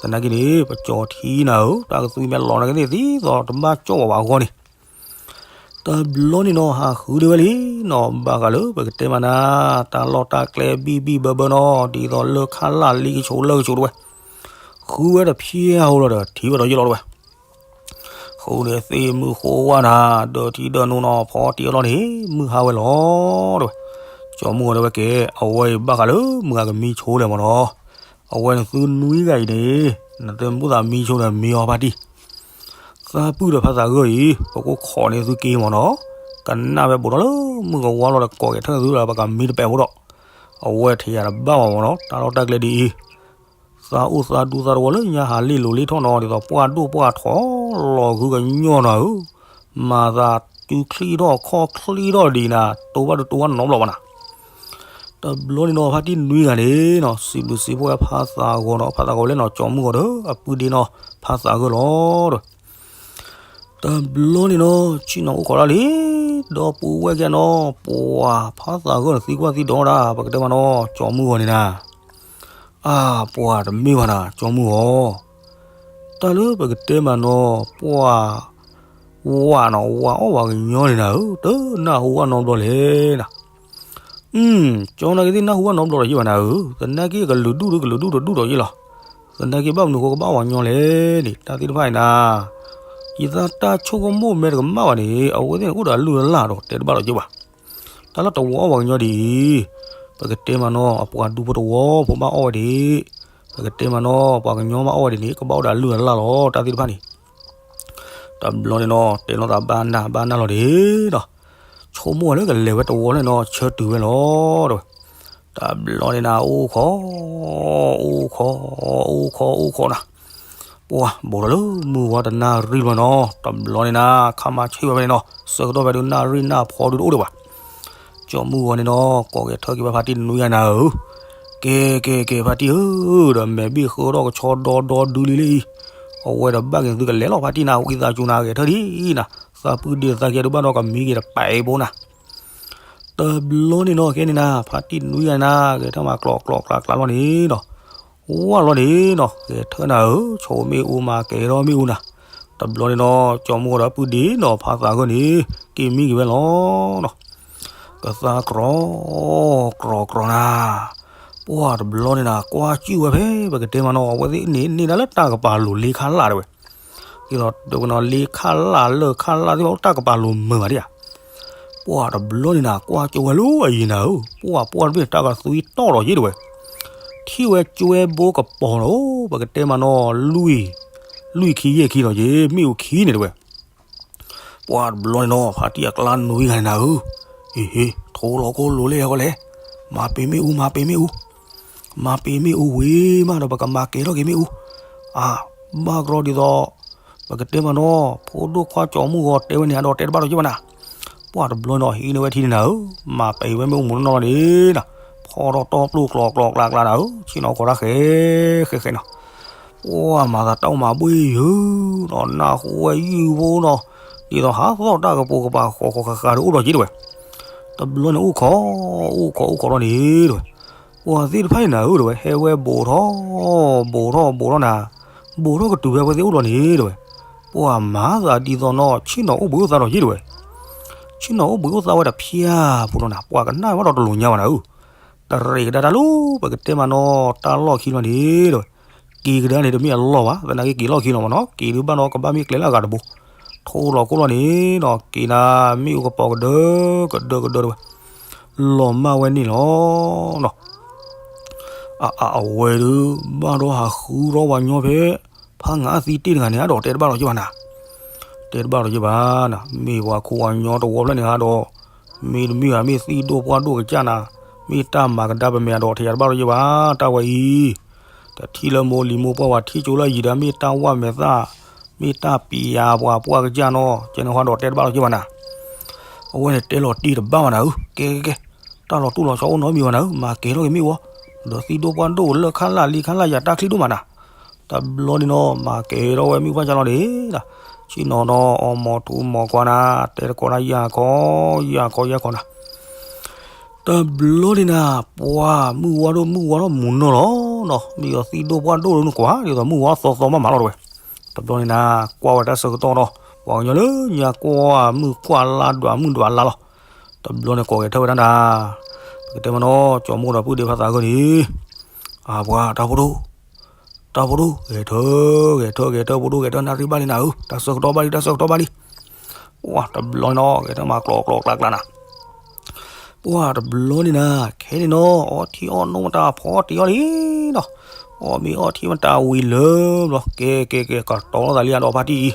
သနာ်က့န့ၣ် ပကၠီထံနၤဧၢ, တၢ်ကသွံမ့ၢ်လီၤနာ်က့သ့ၣ်သီးတဘၣ်ကၠီၣ်ဝဲဘၣ်အဂီၢ်န့ၣ် တဘျီန့ၣ်နီၤ ဟးဃုဒၣ်ဝဲလံနီၤ, ဘၣ်ဃးလၢပကတဲမးနၤ, တၢ်လီၢ်တၢ်ကျဲဘံၣ်ဘံၣ်ဘၢဘၢနီၤ, ဒ်သိးလၢၢ်ခါလၢ်လံကဆိးလၢကဆိးတဝဲ, ဃုဝဲတဖျဲဟိလီၤဒီး ထံၣ်ဝဲဒီးယ့ၢ်လီၤတဝဲ, ဃုန့ၣ်သ့ၣ်မုၢ်ဃိဝါနၤ, ဒၢထံဒၢနူနီၤ, ဖီတံၢ်အလီၢ်န့ၣ် မုၢ်ဟါဝဲလီၤတဝဲ, ကၠီမုၢ်ဂီၤတဲဝဲကဲ, အဝဲအံၤဘၣ်ဃးလၢမုၢ်ဂၤကမံဆိလဲၣ်မ့ၢ်နီၤ, အဝဲန့ၣ်သုနွံဂၤအံၤန့ၣ်, နသုမုၢ်သးမံဆိဒီးမံအီၤဖါတံၢ် သးပုၢ်ဒီးဖါသးဂၢၢ်အံၤ ပကအိၣ်ခိးန့ၢ်သုက့ၤမ့ၢ်နီၤ, ကနၣ်ဝဲဘူးထီၣ်လၢမုၢ်ကဝါလီၤဒီးကိးက့ၤထၢၣ်သုဒီး ပကမံတပဲာ်ဖိဒီး, အဝဲထံၣ်ယၤတဘၣ်ဘၣ်မ့ၢ်နီၤ, တၢ်လီၢ်တၢ်ကျဲဒ်အံၤ, သးအိၣ်သးဒူသးတဝီလၢညါဟးလ့ၣ်လိၤလ့ၣ်ထီၣ်နီၤ, ဒ်သိးပှၢ်ဒိၣ်ပှၢ်ထီၣ် လီၤဂုကညီနၤဧၢ, မၤသးတုၤချံထီၣ်ခီၣ်ချံထီၣ်ဒ်နၤ, တိဘၣ်တတိဝဲနီတဘျီဘၣ်နၤ တဘျီန့ၣ်နီၤ ဖါတံၢ်နွံဂၤန့ၣ်နီၤ စံးဘျုးစံးဖှိၣ်ဝဲဖါသးဂီၤနီၤ, ဖါသးဂီၤလဲၤနီၤ ကၠီမုၢ်ဂီၤဒီး အပုၢ်ဒ့နီၤ ဖါသးဂၢၢ်လီၤဒီး, တဘျီန့ၣ်နီၤ ဆ့ၣ်နီၤအိၣ်ခိးဒၣ်လံ, ဒီပုၢ်ဝဲၢ်ကဲနီၤ ပှၤဖါသးဂၢၢ်န့ၣ်သံကွၢ်သံဒိးဒၣ် ပကတဲမးနီၤ ကၠီမုၢ်ဂီၤန့ၣ်နၤ အါ ပှၤတမ့ၢ်ဘၣ်နၤ ကၠီမုၢ်ဂီၤ, တၢ်လၢပကတဲမးနီၤ ပှၤ ဝၤနီၤ ဝၤအီၣ်ဝၤကညီန့ၣ်နၤဧၢ, တနၢ်ဟူဘၣ်နီတဘျီလဲၣ်နၤ, ကၠီနာ်က့သ့ၣ်နၢ်ဟူဘၣ်နီတဘျီဒီးယ့ၢ်ဘၣ်နၤဧၢ, သနာ်က့ကလုာ်ဒူၣ်ဒုးကလုာ်ဒူၣ်တဒူၣ်ဒီးယ့ၢ်လီၤ, သနာ်က့ဘၣ်မနုၤဃိကဘၣ်အီၣ်ဝၤကညီလဲၣ်န့ၣ် တၢ်သ့ၣ်တဖၣ်အံၤနၤ ယသးတၢ်ဆိကမိၣ်မ့ၢ်တကမၣ်ဘၣ်န့ၣ် အဝဲသ့ၣ်န့ၣ်အိၣ်ဒီးအလုၢ်အလၢ်ဒီးတဲတဘၣ်ဒီးယ့ၢ်ဘၣ်, တၢ်လၢတဝီအီၣ်ဝၤကညီဒ်အံၤ, ပကတဲမးနီၤ အပှၤဒူဖိတဝီဖိဘၣ်အီၣ်ဝဲဒၣ်, ပကတဲမးနီၤ ပှၤကညီဘၣ်အီၣ်ဝဲဒၣ်န့ၣ် ကဘၣ်အိၣ်ဒီးအလုၢ်အလၢ်လီၤ တၢ်သ့ၣ်တဖၣ်န့ၣ်, တဘျီန့ၣ်နီၤ တဲလိာ်သးဘၣ်နၢ်ဘၣ်နၢ်လီၤဒၣ်နီၤ, ဆိကမိၣ်ဝဲလၢကလဲၤဝဲတဝီန့ၣ်နီၤ ဆၢတုၤဝဲလီၤ တဲဝဲ, တဘျီန့ၣ်နၤ အိၣ်ခိး အိၣ်ခိး အိၣ်ခိး အိၣ်ခိးနၤ ပှၤဘူးထီၣ်လၢမုၢ်ဝါတနၣ်ရံၣ်ဘျီနီၤ တဘျီန့ၣ်နၤ ခါမါဆံၣ်ဝဲဖဲန့ၣ်နီၤ ဆၢကတီၢ်ဖဲဒုးနၣ်ရံၣ်နၣ်ဖီဒုးတအိၣ်ဒံးဘၣ်, ကၠီမုၢ်ဂီၤန့ၣ်နီၤ ကိးဂဲၤထၢၣ်က့ၤဘၣ်ဖါတံၢ်နွံဂၤနၤဧၢ, ကဲကဲကဲဖါတံၢ်ဧၢ, ဒီးမဲာ်ဘ့ၣ်ဃၢထီၣ်ကဆီဒီဒီဒုလံလံ, အဝဲဒီးဘၣ်က့ၤသုကလဲၤလီၤဖါတံၢ်နၤ ဝံသးစူၤနၤဂဲၤထၢၣ်ဒံးနၤ, သးပုၢ်ဒ့သးကဲဒုးဘၣ်ဒီးကမံက့ၤတပဲာ်ဘိနၤ တဘျီန့ၣ်နီၤ ခဲန့ၣ်နၤ ဖါတံၢ်နွံဂၤနၤ ဂဲၤထၢၣ်မၤကျိးကျိးကျါကျါလီၤန့ၣ်နီၤ, ဝၢ်လီၤန့ၣ်နီၤ ဂဲၤထၢၣ်နၤဧၢ, ဆိမ့ၣ်အူမၤကဲထီၣ်မ့ၣ်အူနၤ, တဘျီန့ၣ်နီၤ ကၠီမုၢ်ဂီၤဒီးပုၢ်ဒ့နီၤ ဖါသးဂၢၢ်န့ၣ် က့ၤမံက့ၤဝဲလီၤနီၤ, တ ကသါကြီ, ကြီကြီနၤ, ပှၢ်တဘျီန့ၣ်နၤ ကွၢ်ကၠုၣ်ဝဲဖဲ ပကတဲမးနီၤ အဝဲသ့ၣ်န့ၣ် န့ၢ်ဒၣ်လၢတၢ်ကပၤလိၤလ့ခါလၢ်တဲဝဲ, ဒ်သိးတဲဝဲနီၤ လ့ခါလၢ်လၢခါလၢ်သ့ၣ်တဖၣ် တၢ်ကပၤလိၤမုာ်ဘၣ်ဒံးဧါ, ပှၢ်တဘျီန့ၣ်နၤ ကွၢ်ကၠိဝဲလၢအယံၤနၤဧၢ, ပှၢ်ပှၢ်တဘ့ၣ်တၢ်ကသွံတီၣ်ဒီးယ့ၢ်တဲဝဲ, ထံၣ်ဝဲကၠိဝဲဘိကပီၤလီၤ, ပကတဲမးနီၤ လွံၢ်, လွံၢ်ခံယဲၢ်ခံလီၤယ့ၢ် မ့ၣ်အူခံန့ၣ်တဲဝဲ ပှၢ်တဘျီန့ၣ်နီၤ ဖါတံၢ်အကျါနွံဂၤန့ၣ်နၤဧၢ, အ့ဟ့ ထိလီၤကိၣ်လိၤလ့ၣ်အဃိလဲၣ်, မၤပ့ၤမ့ၣ်အူ မၤပ့ၤမ့ၣ်အူ, မၤပ့ၤမ့ၣ်အူဝံၤမးဒီး ပကမၤကဲၤထီၣ်က့ၤမ့ၣ်အူ, အါ, ဘၣ်ကရီဒ်သိး, ပကတဲမးနီၤ ဖိဒိၣ်ခွါကၠီမုၢ်ဂီၤတဲဝဲန့ၣ် အဒီးတဲတဘၣ်ဒီးယ့ၢ်ဘၣ်နၤ, ပှၢ်တဘျီန့ၣ်နီၤ ဟံးန့ၢ်ဝဲထံန့ၣ်နၤဧၢ, မၤပ့ၤဝဲမ့ၣ်အူမူးနီၢ်နီၢ်န့ၣ်နၤ, ဖီထီၣ်တီၢ်ပျိၢ်ကျီကျီကျါကျါနၤဧၢ, ဆ့ၣ်နီၤကီးတၢ်ဃဲ, ဃဲဃဲနီၤ ပှၢ်မၤသးတၢ်အိၣ်မၤဘှ့ၣ်ယုာ်နီၤ နၢ်ဟူဝဲယုၢ်ဖိနီၤ, ဒ်သိးဟးသီၣ်တၢ်ကပိာ်ကပၤဃီဃီဃးဃးဒီးအိၣ်ဒီးယ့ၢ်တဲဝဲ, တဘျီန့ၣ်အိၣ်ခိး, အိၣ်ခိးအိၣ်ခိးထီၣ်န့ၣ်တဲဝဲ, ပှၢ်သ့ၣ်တဖၣ်အံၤနၤဧၢတဲဝဲ ဟဲဝဲဘူးထီၣ်, ဘူးထီၣ်ဘူးထီၣ်နၤ, ဘူးထီၣ်ကတုၤဖဲအဝဲသ့ၣ်အိၣ်လီၤန့ၣ်တဲဝဲ, ပှၢ်မၤသးဒ်သိးနီၤ ဆ့ၣ်နီၤအိၣ်ဘှံးအိၣ်သါဒီးယ့ၢ်တဲဝဲ, ဆ့ၣ်နီၤအိၣ်ဘှံးအိၣ်သါဝဲဒီးဖၠၣ်ဖိလီၤနၤ ပှၢ်ကနၣ်ဝဲဒီးတလိာ်ညါဘၣ်နၤဧၢ တရံးကဒါတၢ်လၢ ပကတဲမးနီၤ တၢ်လီၢ်ခံလီၤန့ၣ်ဒီး, က့ၤကဒါန့ၣ်တမ့ၢ်အလီၢ်ဘၣ် သနာ်က့က့ၤလီၢ်ခံလီၤမးနီၤ က့ၤဒုးဘၣ်နီၤ ကဘၣ်မ့ၢ်ကျဲလၢအဂၤတဘိ, ထိလီၤကိၣ်လီၤန့ၣ်နီၤ က့ၤနၤ မ့ၣ်အူကပီၤကဒၢကဒၢကဒၢကဒၢဝဲ, လီၤမၢ်ဝဲန့ၣ်လီၤနီၤ အအဝဲဒုး ဘၣ်ဒီးဟးဃုထီၣ်ပှၤညီဖဲ ဖးငါအသံတ့ၢ်တဂၤန့ၣ် အဒီးတဲတဘၣ်လီၤက့ၤဘၣ်နၤ, တဲတဘၣ်လီၤက့ၤဘၣ်နၤ မ့ၢ်ပှၤခိၣ်ပှၤညီတဝီဖျၢၣ်န့ၣ်ဟးဒီး, မ့တမ့ၢ်ဧါ မ့ၢ်သံၣ်ဒိၣ်ပှၢ်ဒိၣ်ကစၢ်နၤ, မ့ၢ်တၢ်မၤကဒါပမဲာ်အဒီး ထဲယၤတဘၣ်လီၤက့ၤဘၣ် တၢ်ဝဲအံၤ, တထံၣ်လၢမိၢ်လံၤမိၢ်ပှၢ်ပှၤထံၣ်ကၠိလၢအယံၤဒီး မ့ၢ်တၢ်ဝၣ်မဲာ်သၣ်, မ့ၢ်တၢ်ပံၤယၤပှၤပှၢ်ကစၢ်နီၤ ကဲန့ၣ်ဟးဒီးတဲတဘၣ်လီၤက့ၤဘၣ်နၤ အဝဲန့ၣ်တဲလီၤတံၢ်တဘၣ်ဘၣ်နၤဧၢ, ကဲကဲကဲ, တၢ်လီၤတူၢ်လီၤဆီအိၣ်နီတမံၤဘၣ်နၤဧၢ, မၤကဲၤထီၣ်က့ၤမ့ၣ်အူ, ဒီးသံၣ်ဒိၣ်ပှၢ်ဒိၣ်လၢခါလၢ်လံခါလၢ်ယၤတၢ်ချံဒိၣ်မးနၤ, တဘျီန့ၣ်နီၤ မၤကဲၤထီၣ်ဝဲမ့ၣ်အူဖးဆါလီၤန့ၣ်, ဆ့ၣ်နီၤနီၤ အီၣ်မီၤထူမီၤကွၢ်နၤ တဲတကိးနၤ ယၢ်ခီ, ယၢ်ခီယၢ်ခီနၤ တဘျီန့ၣ်နၤ ပှၢ်မုၢ်ဝါဒိၣ်မုၢ်ဝါထီၣ်မူနီၢ်လီၤနီၤ, မ့ၢ်ဒီးသံၣ်ဒိၣ်ပှၢ်ဒိၣ်လၢနကွၢ် ဒ်သိးမုၢ်ဝါသီသီမးမးလီၤတဲဝဲ, တဘျီန့ၣ်နၤ ကွၢ်ဝဲတၢ်ဆၢကတီၢ်နီၤ, ပှၤကညီလၢညါကွၢ်မုၢ်ကွၢ်လါဒွးမုၢ်ဒွးလါလီၤ, တဘျီန့ၣ်ကိးဂဲၤထၢၣ်ဝဲဒၣ်နၤ, ပကတဲမးနီၤ ကၠီမူဒီးပုၢ်ဒ့ဖးသးဂၢၢ်န့ၣ်, အပှၤတၢ်ဖိဒိၣ် တၢ်ဖိဒိၣ် ဂဲၤထၢၣ် ဂဲၤထၢၣ် ဂဲၤထၢၣ် ဖိဒိၣ်ဂဲၤထၢၣ် နၣ်ရံၣ်ဘၣ်လံနၤဧၢ, တၢ်ဆၢကတီၢ်ဘၣ်လံ တၢ်ဆၢကတီၢ်ဘၣ်လံ, ပှၢ်တဘျီန့ၣ်နီၤ ဂဲၤထၢၣ်မၤကျီကျီကျါကျါနၤ, ပှၢ်တဘျီန့ၣ်နၤ ခဲန့ၣ်နီၤ အီထံအီနိၣ်မတၤဖီတ့ၢ်အီၤလံနီၤ, အီၣ်မ့ၤအီထံမတၤဝံၤလၢဘျီ ကဲကဲကဲ ကတီၤသးလံအဒီးဖါတံၢ်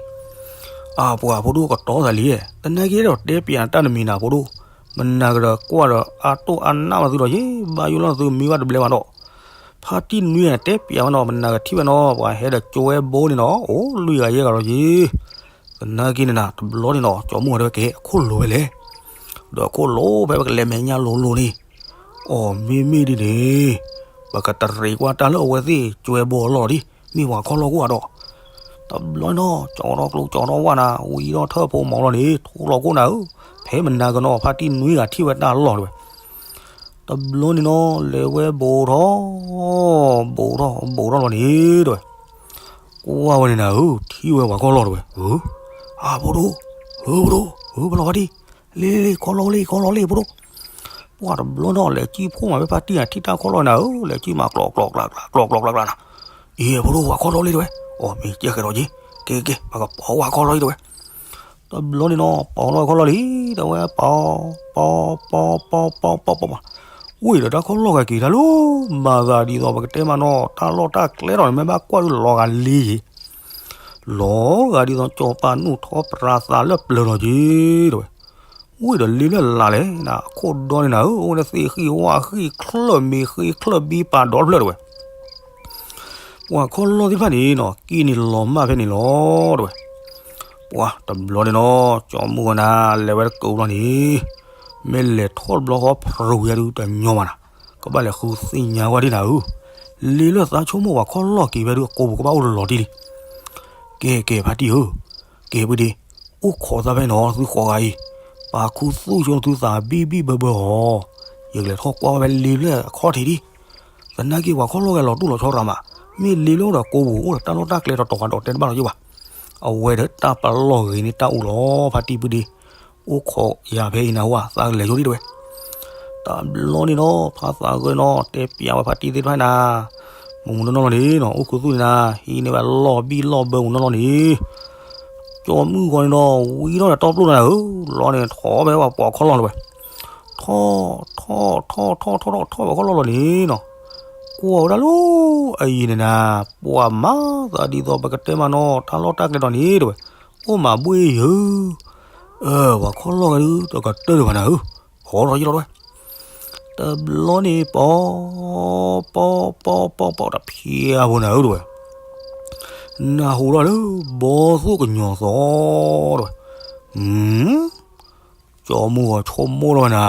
အံၤ, အပှၤဖိဒိၣ်ကတီၤသးလံ, သနာ်က့ဒီးတဲပၠးတၢ်တမံၤနၤဖိဒိၣ်, မနၤကဒီးကွၢ်ဒီးအတိၢ်အနၢ်မးသုဒီးယ့ၢ် ဘၣ်ယိၣ်လီၤသုမံဘၣ်တဘျဲဘၣ်ဒီး ဖါတံၢ်နွံဂၤတဲပၠးဝဲနီၤ မနၤကထံၣ်ဝဲနီၤ ပှၤဟဲဒီးကၠိဝဲဘိန့ၣ်နီၤ အိၣ်လွံၢ်ဂၤယဲၢ်ဂၤလီၤယ့ၢ်, သနာ်က့န့ၣ်နၤ တဘျီန့ၣ်နီၤ ကၠီမူဂၤတဲဝဲကဲ အခိၣ်လိၤဝဲလဲၣ်, ဒီးအခိၣ်လိၤဖဲပကလဲၤမဲာ်ညါလိၤလိၤန့ၣ်, အီၣ်မ့မ့ၢ်ဒ်န့ၣ်, ပကတရံးကွၢ်တၢ်လၢအဝဲသ့ၣ်ကၠိဝဲဘိအလီၢ်ဒ် မ့ၢ်ပှၤခီၣ်လီၢ်ကိၣ်ဧါဒီး, တဘျီန့ၣ်နီၤ ကၠီထီၣ်ကျိကၠီထီၣ်ဝၣ်နၤ ဝံၤဒီးထၢၣ်ဖိမီၤလီၤန့ၣ် ထိလီၤကိၣ်နၤဧၢ, ဖဲမနၤကနီၤ ဖါတံၢ်နွံဂၤထံၣ်ဝဲတၢ်လီၢ်တဲဝဲ တဘျီန့ၣ်နီၤ လဲၤဝဲဘူးထီၣ်, ဘူးထီၣ် ဘူးထီၣ်လီၤန့ၣ်တဲဝဲ, ကွၢ်ဝဲန့ၣ်နၤဧၢ, ထံၣ်ဝဲပှၤခီၣ်လီၢ်တဲဝဲ, ဧၢ, အဖိဒိၣ်, ဧၢဖိဒိၣ်, ဧၢပလီၤဖါတံၢ်, လ့လ့လ့ ခီၣ်လီၢ်လံ ခီၣ်လီၢ်လံ ဖိဒိၣ်, ပှၢ်တဘျီနီၤ လဲၤကံၣ်ဖှိၣ်မးဖဲဖါတံၢ်အထံၣ်တၢ်ခီၣ်လီၢ်နၤဧၢ, လဲၤကံၣ်မးကျီကျီကျီကျီကျီကျီကျီနၤ, အ့ ဖိဒိၣ် ပှၤခီၣ်လီၢ်လံတဲဝဲ, အီၣ်မ့ၢ်ကဲဃဲးဒီးက့ၤ, က့ၤက့ၤ ပကပီၤဝဲခီၣ်လီၢ်လံတဲဝဲ တဘျီန့ၣ်နီၤ ပီၤထီၣ်ခီၣ်လီၢ်လံ, ဒီးဝဲပီၤ, ပီၤ, ပီၤ, ပီၤ, ပီၤ, ပီၤ, ပီၤ, ဝံၤဒီးတၢ်ခီၣ်လီၢ်ဂၤက့ၤတၢ်လီၤ, မၤသးဒ်သိးပကတဲမးနီၤ တၢ်လီၢ်တၢ်ကျဲထီၣ်န့ၣ် မ့ၢ်ဘၣ်ကွၢ်ဒုးလီၤဂာ်လံယ့ၤ, လီၤဂာ်ဒ်သိးကၠီၤပာ်နူၢ်ထီပြးသးလၢပျၢၤလီၤက့ၤတဲဝဲ, ဝံၤဒီးလ့လၢ်လၢ်လဲၣ်နၤ အခိၣ်ဒီန့ၣ်နၤဧၢ, အိၣ်ဝဲလၢသ့ၣ်ဃံၣ်ဝၣ်ဃံၣ်ချၢၣ်မ့ၤဃံၣ်ချၢၣ်ဘံပာ်ဒီဖျၢၣ်တဲဝဲ ပှၤခီၣ်လီၢ်သ့ၣ်တဖၣ်န့ၣ်နီၤ က့ၤန့ၣ်လီၤမၢ်ဖဲန့ၣ်လီၤတဲဝဲ, ပှၤတဘျီန့ၣ်နီၤ ကၠီမူဂၤနၤ လဲၤဝဲတကူးဘျီန့ၣ်, မ့ၢ်လဲၤထီၣ်တဘျီဃီ ဖြူၤယၤဒုးတညီမးနၤ, ကဘၣ်လဲၤဃုသ့ၣ်ညါဝဲဒၣ်နၤဧၢ, လ့လၢ်သးဆိကမိၣ်ပှၤခီၣ်လီၢ်က့ၤဖဲဒုးအကိာ်ပူၤကဘၣ်အိၣ်လီၤတံၢ်လံ, ကဲကဲဖါတံၢ်ဧၢ, ကဲပုၢ်ဒ့, အိၣ်ခိးသးဖဲနီၤသုဃီးဂၤအံၤ, ပာ်ခူသူၣ်ဆိသုသးဘံၣ်ဘံၣ်ဘၢဘၢအီၤ, ယကလဲၤထီၣ်ကွၢ်ဝဲဖဲလ့လၢ်အခီၣ်ထံးဒံး, သနာ်က့ပှၤခီၣ်လီၢ်ဂဲၤလီၤတူၢ်လီၤဆီရၤမး, မ့ၢ်လ့လၢ်ဒီးကိာ်ပူၤအိၣ်ဒီးတၢ်လီၢ်တၢ်ကျဲတတီၤဃာ်ဒီးတဲတဘၣ်လီၤယိၣ်ဘၣ်, အဝဲဒီးတၢ်ပလီၢ်ဂ့ၤန့ၢ်တၢ်အူလီၤ ဖါတံၢ်ပုၢ်ဒ့, အိၣ်ခိးယၤဖဲအံၤနၤဝဲ သးကလဲၤယိၣ်ဒံးတဲဝဲ, တဘျီန့ၣ်နီၤ ဖါသးဂၢၢ်နီၤ တဲပျးဝဲဖါတံၢ်သ့ၣ်တဖၣ်နၤ, မုၢ်မုၢ်နီၢ်နီၢ်လီၤန့ၣ်နီၤ အိၣ်ခူသူၣ်န့ၣ်နၤ ဟံးန့ၢ်ဝဲလီၢ်ဘံၣ်လီၢ်ဘၢမုၢ်နီၢ်နီၢ်န့ၣ်, ကၠီမုၢ်ဂီၤန့ၣ်နီၤ ဝံထီၣ်ဒီးတီပျိၢ်နၤဧၢ, လီၤန့ၣ်ထီၣ်ဖဲပှၤခီၣ်လီၢ်လီၤဝဲ, ထီၣ်ထီၣ်ထီၣ်ထီၣ်ထီၣ်ထီၣ်ထီၣ်ဖဲပှၤခီၣ်လီၢ်လီၤန့ၣ်နီၤ, ကွၢ်ဝဲဒၣ်လၢ အအံၤန့ၣ်နၤ, ပှၤမၤသးဒ်သိးပကတဲမးနီၤ တၢ်လီၢ်တၢ်ကျဲဒီးန့ၣ်တဝဲ, အိၣ်မးဘှ့ၣ်ယၢ, ပှၤခီၣ်လီၢ်ဂၤဒုး တကတၢၢ်ဒံးဘၣ်နၤဧၢ, ဟီထီၣ်ယံာ်လီၤတဝဲ, တဘျီန့ၣ် ပီ ပီ ပီ ပီ ပီ တဖျဲးဖိနၤဧၢတဝဲ, နၢ်ဟူထီၣ်လၢ ဘီသိၣ်ကညီၤသီ တဝဲ, ကၠီမုၢ်ဂီၤဆိကမိၣ်လီၤနၤ,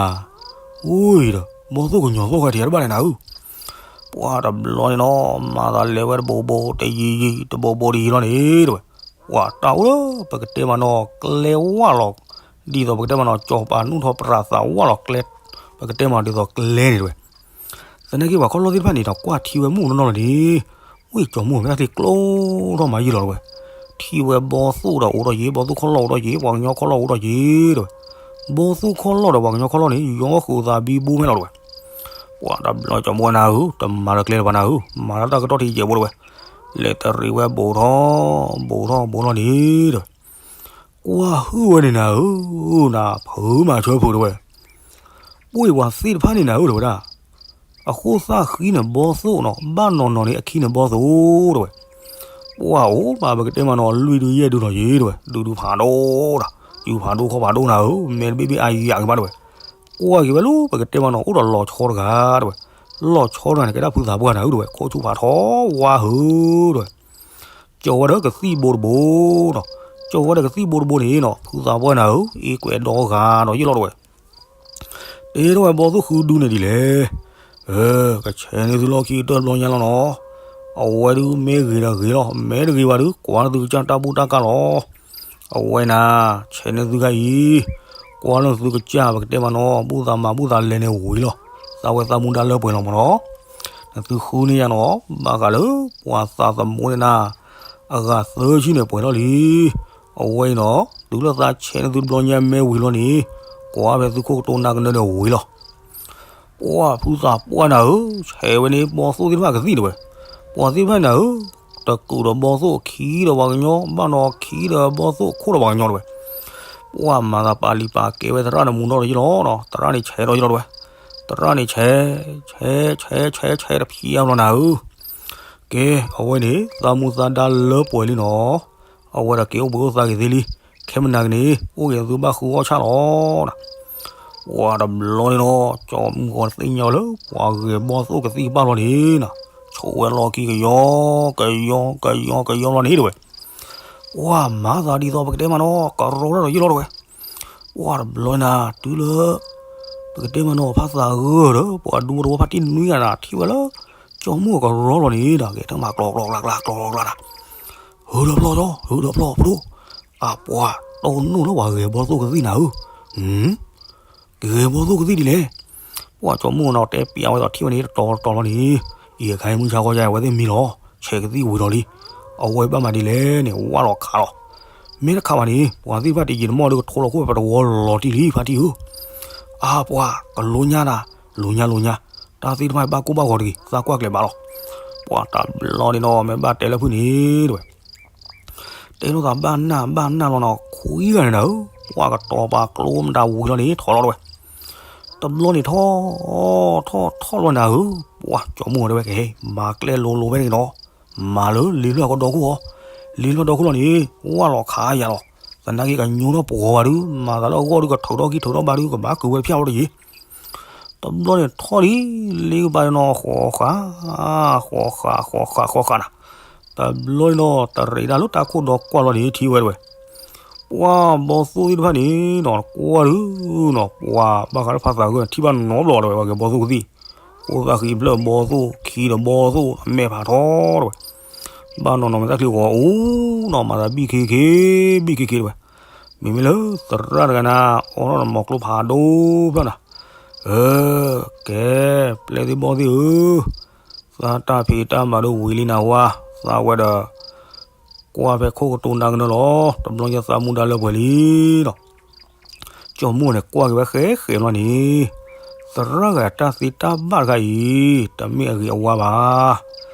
အူဒီး ဘီသိၣ်ကညီၤသီဃဲထံးတဘၣ်လဲၣ်နၤဧၢ, ပှၤတဘျီန့ၣ်နီၤ မၤသးလဲၤဝဲတဘိဘိတယံၤယံၤ တဘိဘိတယံၤလီၤန့ၣ်တဝဲ, ပှၤတၢ်အိၣ်လၢ ပကတဲမးနီၤ ကျဲဝၢ်လီၤ, ဒ်သိးပကတဲမးနီၤ ကၠီၤပၤနူၢ်ထီၣ်ပြးသးဝၢ်လီၤကျဲ, ပကတဲမးဒ်သိးကျဲန့ၣ်တဝဲ သနာ်က့ပှၤခီၣ်လီၢ်သ့ၣ်တဖၣ်န့ၣ်ဒီး ကွၢ်ထံဝဲမုၢ်နီၢ်နီၢ်လီၤန့ၣ်, ဝ့ၢ်ကၠီၤမုၢ်မ့ၢ်တၢ်သ့ၣ်ကျိထီၣ်မးယံာ်လီၤတဝဲ, ထံဝဲဘီသိၣ်ဒီးအိၣ်ထီၣ်ယံာ် ဘီသိၣ်ခီၣ်လီၢ်အိၣ်ထီၣ်ယံာ် ပှၤကညီခီၣ်လီၢ်အိၣ်ထီၣ်ယံာ်တဝဲ, ဘီသိၣ်ခီၣ်လီၢ်ဒီးပှၤကညီခီၣ်လီၢ်န့ၣ် ယီဃုာ်သးဘံဘူမဲလီၤတဝဲ, ပှၤတဘျီကၠီၤမုၢ်နၤဧၢ တမၤလၢကျဲလၢၤဘၣ်နၤဧၢ မၤလၢတၢ်ကတီၢ်ထံယဲၢ်ဘိတဝဲ, လဲၤတရံးဝဲဘူးထီၣ် ဘူးထီၣ်ဘူးလီၤန့ၣ်တဝဲ, ကွၢ်ဟုၣ်ဝဲန့ၣ်နၤဧၢ, နဖုမၤဆၢဖုးတဝဲ ပှ့ၢ်ပှၤသ့ၣ်တဖၣ်န့ၣ်နၤဧၢတဝဲဒၣ်, အဃိသၣ်ဃံန့ၣ်ဘီသိၣ်နီၤ ဘၣ်နီၢ်နီၢ်န့ၣ်အခံန့ၣ်ဘီသိၣ်တဝဲ, ပှၤအိၣ်ဘၣ်ပကတဲမးနီၤ လွံၢ်ဒုယဲၢ်ဒုနီၤယံၤတဝဲ ဒုဒုဖးဒိၣ်ဒီး စုဖးဒိၣ်ခီၣ်ဖးဒိၣ်နၤဧၢ မဲာ်တဘ့ၣ်ဘ့ၣ်အါယံၤယံၤက့ၤဘၣ်တဝဲ, ကွၢ်က့ၤဝဲလၢပကတဲမးနီၤ အိၣ်ဒီးလီၤဆီတဂၤတဝဲ, လီၤဆီတဂၤန့ၣ် ကဲဒၣ်ဖုသးပှၢ်နၤဧၢတဝဲ ခိၣ်ဆူၣ်ဖးထီဝါဧၢတဝဲ ကၠီၤဝဲဒီးကသံၣ်ဘိတဘိနီၤ, ကၠီၤဝဲဒီးကသံၣ်ဘိတဘိန့ၣ်နီၤ ဖုသးပှၢ်နၤဧၢ အ့ၣ်ကွဲးဒီဂၤဒီးယ့ၢ်လီၤတဝဲ, တဲထီၣ်ဝဲဘီသိၣ်ဃုဒုန့ၣ်ဒ်လဲၣ်, ကဆဲးန့ၢ်သုလီၢ်ခံကတၢၢ်တဘျီညါလီၤနီၤ, အဝဲဒုးမ့ၢ်ဂ့ၤဒီးဂ့ၤလီၤ မ့ၢ်တဂ့ၤဘၣ်ဒုး ကွၢ်လၢသုကစၢ်တၢ်ဘူၣ်တၢ်ကၢ်လီၤ, အဝဲနၤ ဆဲးန့ၢ်သုခါအံၤ, ကွၢ်လၢသုကစၢ်ပကတဲမးနီၤ ဘူၣ်သးမၤဘူၣ်သးလဲၤန့ၣ်ဝံၤလီၤ, သးဝဲသးမူဒါလၢပှဲၤလီၤမးနီၤ, နသုဃုန့ၢ်ယၤနီၤ ဘၣ်ဃးလၢပှၤသးသမူန့ၣ်နၤ အဂၤသၢဆံန့ၣ်ပှဲၤထီၣ်လံ, အဝဲအံၤနီၤ တုၤလၢသးဆဲးန့ၢ်သုတဘျီညါမ့ၢ်ဝံၤလီၤန့ၣ်, ကွၢ်ဖဲသုခိၣ်ကတိၤနၢ်ကနၢန့ၣ်ဝံၤလီၤ ပှၤဖုသးပှၢ်နၤဧၢ, ဆဲးဝဲန့ၣ်ဘီသိၣ်သ့ၣ်တဖၣ်ကသံၣ်တဝဲ, ပှၤသ့ၣ်တဖၣ်နၤဧၢ, တကုာ်ဒီးဘီသိၣ် ခံဒီးပှၤကညီ ဘၣ်နီၤ ခံဒီးဘီသိၣ်ခိၣ်ဒီးပှၤကညီတဝဲ, ပှၤမၤသးပာ်လံၤပာ်ကဲဝဲသရၣ်န့ၣ်မူနီၢ်တယ့ၢ်လီၤ, သရၣ်န့ၣ်ဆဲးဒီးယ့ၢ်လီၤတဝဲ, သရၣ်န့ၣ်ဆဲး, ဆဲး ဆဲး ဆဲး ဆဲးတဖံးအါဘျီနၤဧၢ, ကဲ အဝဲန့ၣ် သးမူသးဒါလၢပှဲၤလံနီၤ, အဝဲဒီးက့ၤအိၣ်ဘှံးအိၣ်သါက့ၤသ့လံ, ခဲမနၤက့ၤန့ၣ် အိၣ်က့ၤသုဘၣ်ဃုအီၣ်ဆၣ်လီၤနၤ, ပှၤတဘျီန့ၣ်နီၤ ကၠီမုၢ်ဂီၤသ့ၣ်ညါလၢ ပှၤဂဲၤဘီသိၣ်ကသံၣ်ကဘၣ်လီၤန့ၣ်နီၤ, ဆိးဝဲလီၢ်ခံကယီ ကယီ ကယီ ကယီလီၤန့ၣ်တဝဲ, ပှၤမၤသးဒ်သိးပကတဲမးနီၤ ကရီတၢ်ဒီးယ့ၢ်လီၤတဝဲ, ပှၤတဘျီနၤ တုၤလၢ ပကတဲမးနီၤ ဖါသးဂၢၢ်ဒီး ပှၤဒူဖိတဝီဖါတံၢ်နွံဂၤနၤ ထံၣ်ဝဲလၢ ကၠီမုၢ်အကရီလီၤန့ၣ်ဒီး ဂဲၤတၢ်မၤကျီကျီကျါကျါကျီကျီကျါနၤ, ဟုးဒီးဖျီၣ်ဒီး ဟုးဒီးဖျီၣ်ဖျိ, အပှၤ တိၢ်နီၣ်လၢပှၤဂဲၤဘီသိၣ်ကသံၣ်နၤဧၢ, ကဂဲၤဘီသိၣ်ကသံၣ်ဒ်လဲၣ်, ပှၤကၠီမုၢ်နီၤ တဲပျးဝဲသိးထံၣ်ဝဲန့ၣ် တတီၤတတီၤလီၤန့ၣ်, ယခါအံၤမုၢ်ဆါခီယါ အဝဲသ့ၣ်မံလီၤ, ဆဲးကသံၣ်ဝံၤလီၤလံ, အဝဲဘၣ်မၤဒ်လဲၣ်န့ၣ် ဝၢ်လီၤခးလီၤ, မ့ၢ်တခးဘၣ်န့ၣ် ပှၤသ့ၣ်တဖၣ်တယံာ်တမီၢ်ဒီးကထိလီၤခိၣ်ဝဲပတဝီလီၤတံၢ်လံ ဖါတံၢ်ဧၢ, အပှၤ ကလိညါနၤ, လိညါလိညါ, တၢ်သ့ၣ်တဖၣ်ဘၣ်ကိၢ်ဘၣ်ဂီၤတဂ့ၤ သးကွၢ်ကျဲၤဘၣ်လီၤ, ပှၤတဘျီန့ၣ်နီၤ မ့ၢ်ဘၣ်တဲလၢဖုၣ်န့ၣ်တဝဲ တဲလိာ်သးဘၣ်နၢ်ဘၣ်နၢ်လီၤနီၤ ခွံဂၤန့ၣ်နၤဧၢ, ပှၤကတီၤပာ်ကျိမတၤဝံၤလီၤန့ၣ် ထီၣ်လီၤတဝဲ, တဘျီန့ၣ်ထီၣ် ထီၣ်ထီၣ်လီၤနၤဧၢ, ပှၤကၠီမုၢ်အီၤတဲဝဲကဟဲ မၤကျဲလိၤလိၤဖဲန့ၣ်နီၤ, မၤလၢလ့လွၢ်ကဒီခိၣ်အီၤ, လ့လွၢ်ဒီခိၣ်လီၤန့ၣ် ဝၢ်လီၤခးယၤလီၤ, သနာ်က့ကညိထီၣ်ပှီၤဘၣ်ဒုး မၤသးလၢအဂီၢ်ဒုးကထုးထီၣ်ခံထုးထီၣ်ဘၣ်ဒုး ကဘၣ်ကုာ်ဝဲဖၠၣ်ဝဲတယံၤ တဘျီန့ၣ်ထီၣ်လံ လ့ကဘၣ်နီၤ ဃီၤဃာ် ဃီၤဃာ် ဃီၤဃာ် ဃီၤဃာ်နၤ, တဘျီန့ၣ်နီၤ တရံးဒၣ်လၢတၢ်ခိၣ်ဒီကွၢ်လီၤန့ၣ် ထံၣ်ဝဲတဝဲ, ပှၤဘီသိၣ်သ့ၣ်တဖၣ်န့ၣ်နီၤ ကွၢ်ဒုးနီၤ ပှၤဘၣ်ဃးလၢဖါသးဂၢၢ် ထံၣ်ဘၣ်နီတဘျီတဝဲ ပှၤဂဲၤဘီသိၣ်ကသံၣ်, အိၣ်သးဃံဖျၢၣ်ဘီသိၣ် ခံဒီးဘီသိၣ် မဲာ်ဖးထီတဝဲ, ဘၣ်နီၢ်နီၢ်မဲာ်တၢ်ချံဂီၤအိၣ်နီၤ မၤသးဘံၣ်ခ့ခ့ ဘံၣ်ခ့ခ့တဝဲ, မ့မ့ၢ်လၢသရၣ်တဂၤနၤ အီထီၣ်ဒီးမီၤကျိဖးဒိၣ်ဖျၢၣ်နၤ, အၢ ကဲ ပျဲၢ်သ့ၣ်ဘီၣ်သ့ၣ်ဧၢ, သးတၢ်ဖံးတၢ်မၤဒိၣ်ဝံၤလံနၤဝါ, သးဝဲဒီး ကွၢ်ဖဲခိၣ်ကတိၤနၢ်ကနၢလီၤ, တဘျီညါသးမူဒါလၢပှဲၤလံနီၤ, ကၠီမုၢ်န့ၣ် ကွၢ်က့ၤဝဲဃဲဃဲဘျီန့ၣ်, သရၣ်ဂၤတၢ်သ့တၢ်ဘၣ်တခါအံၤ တမ့ၢ်အဂ့ၤအဝါဘၣ်.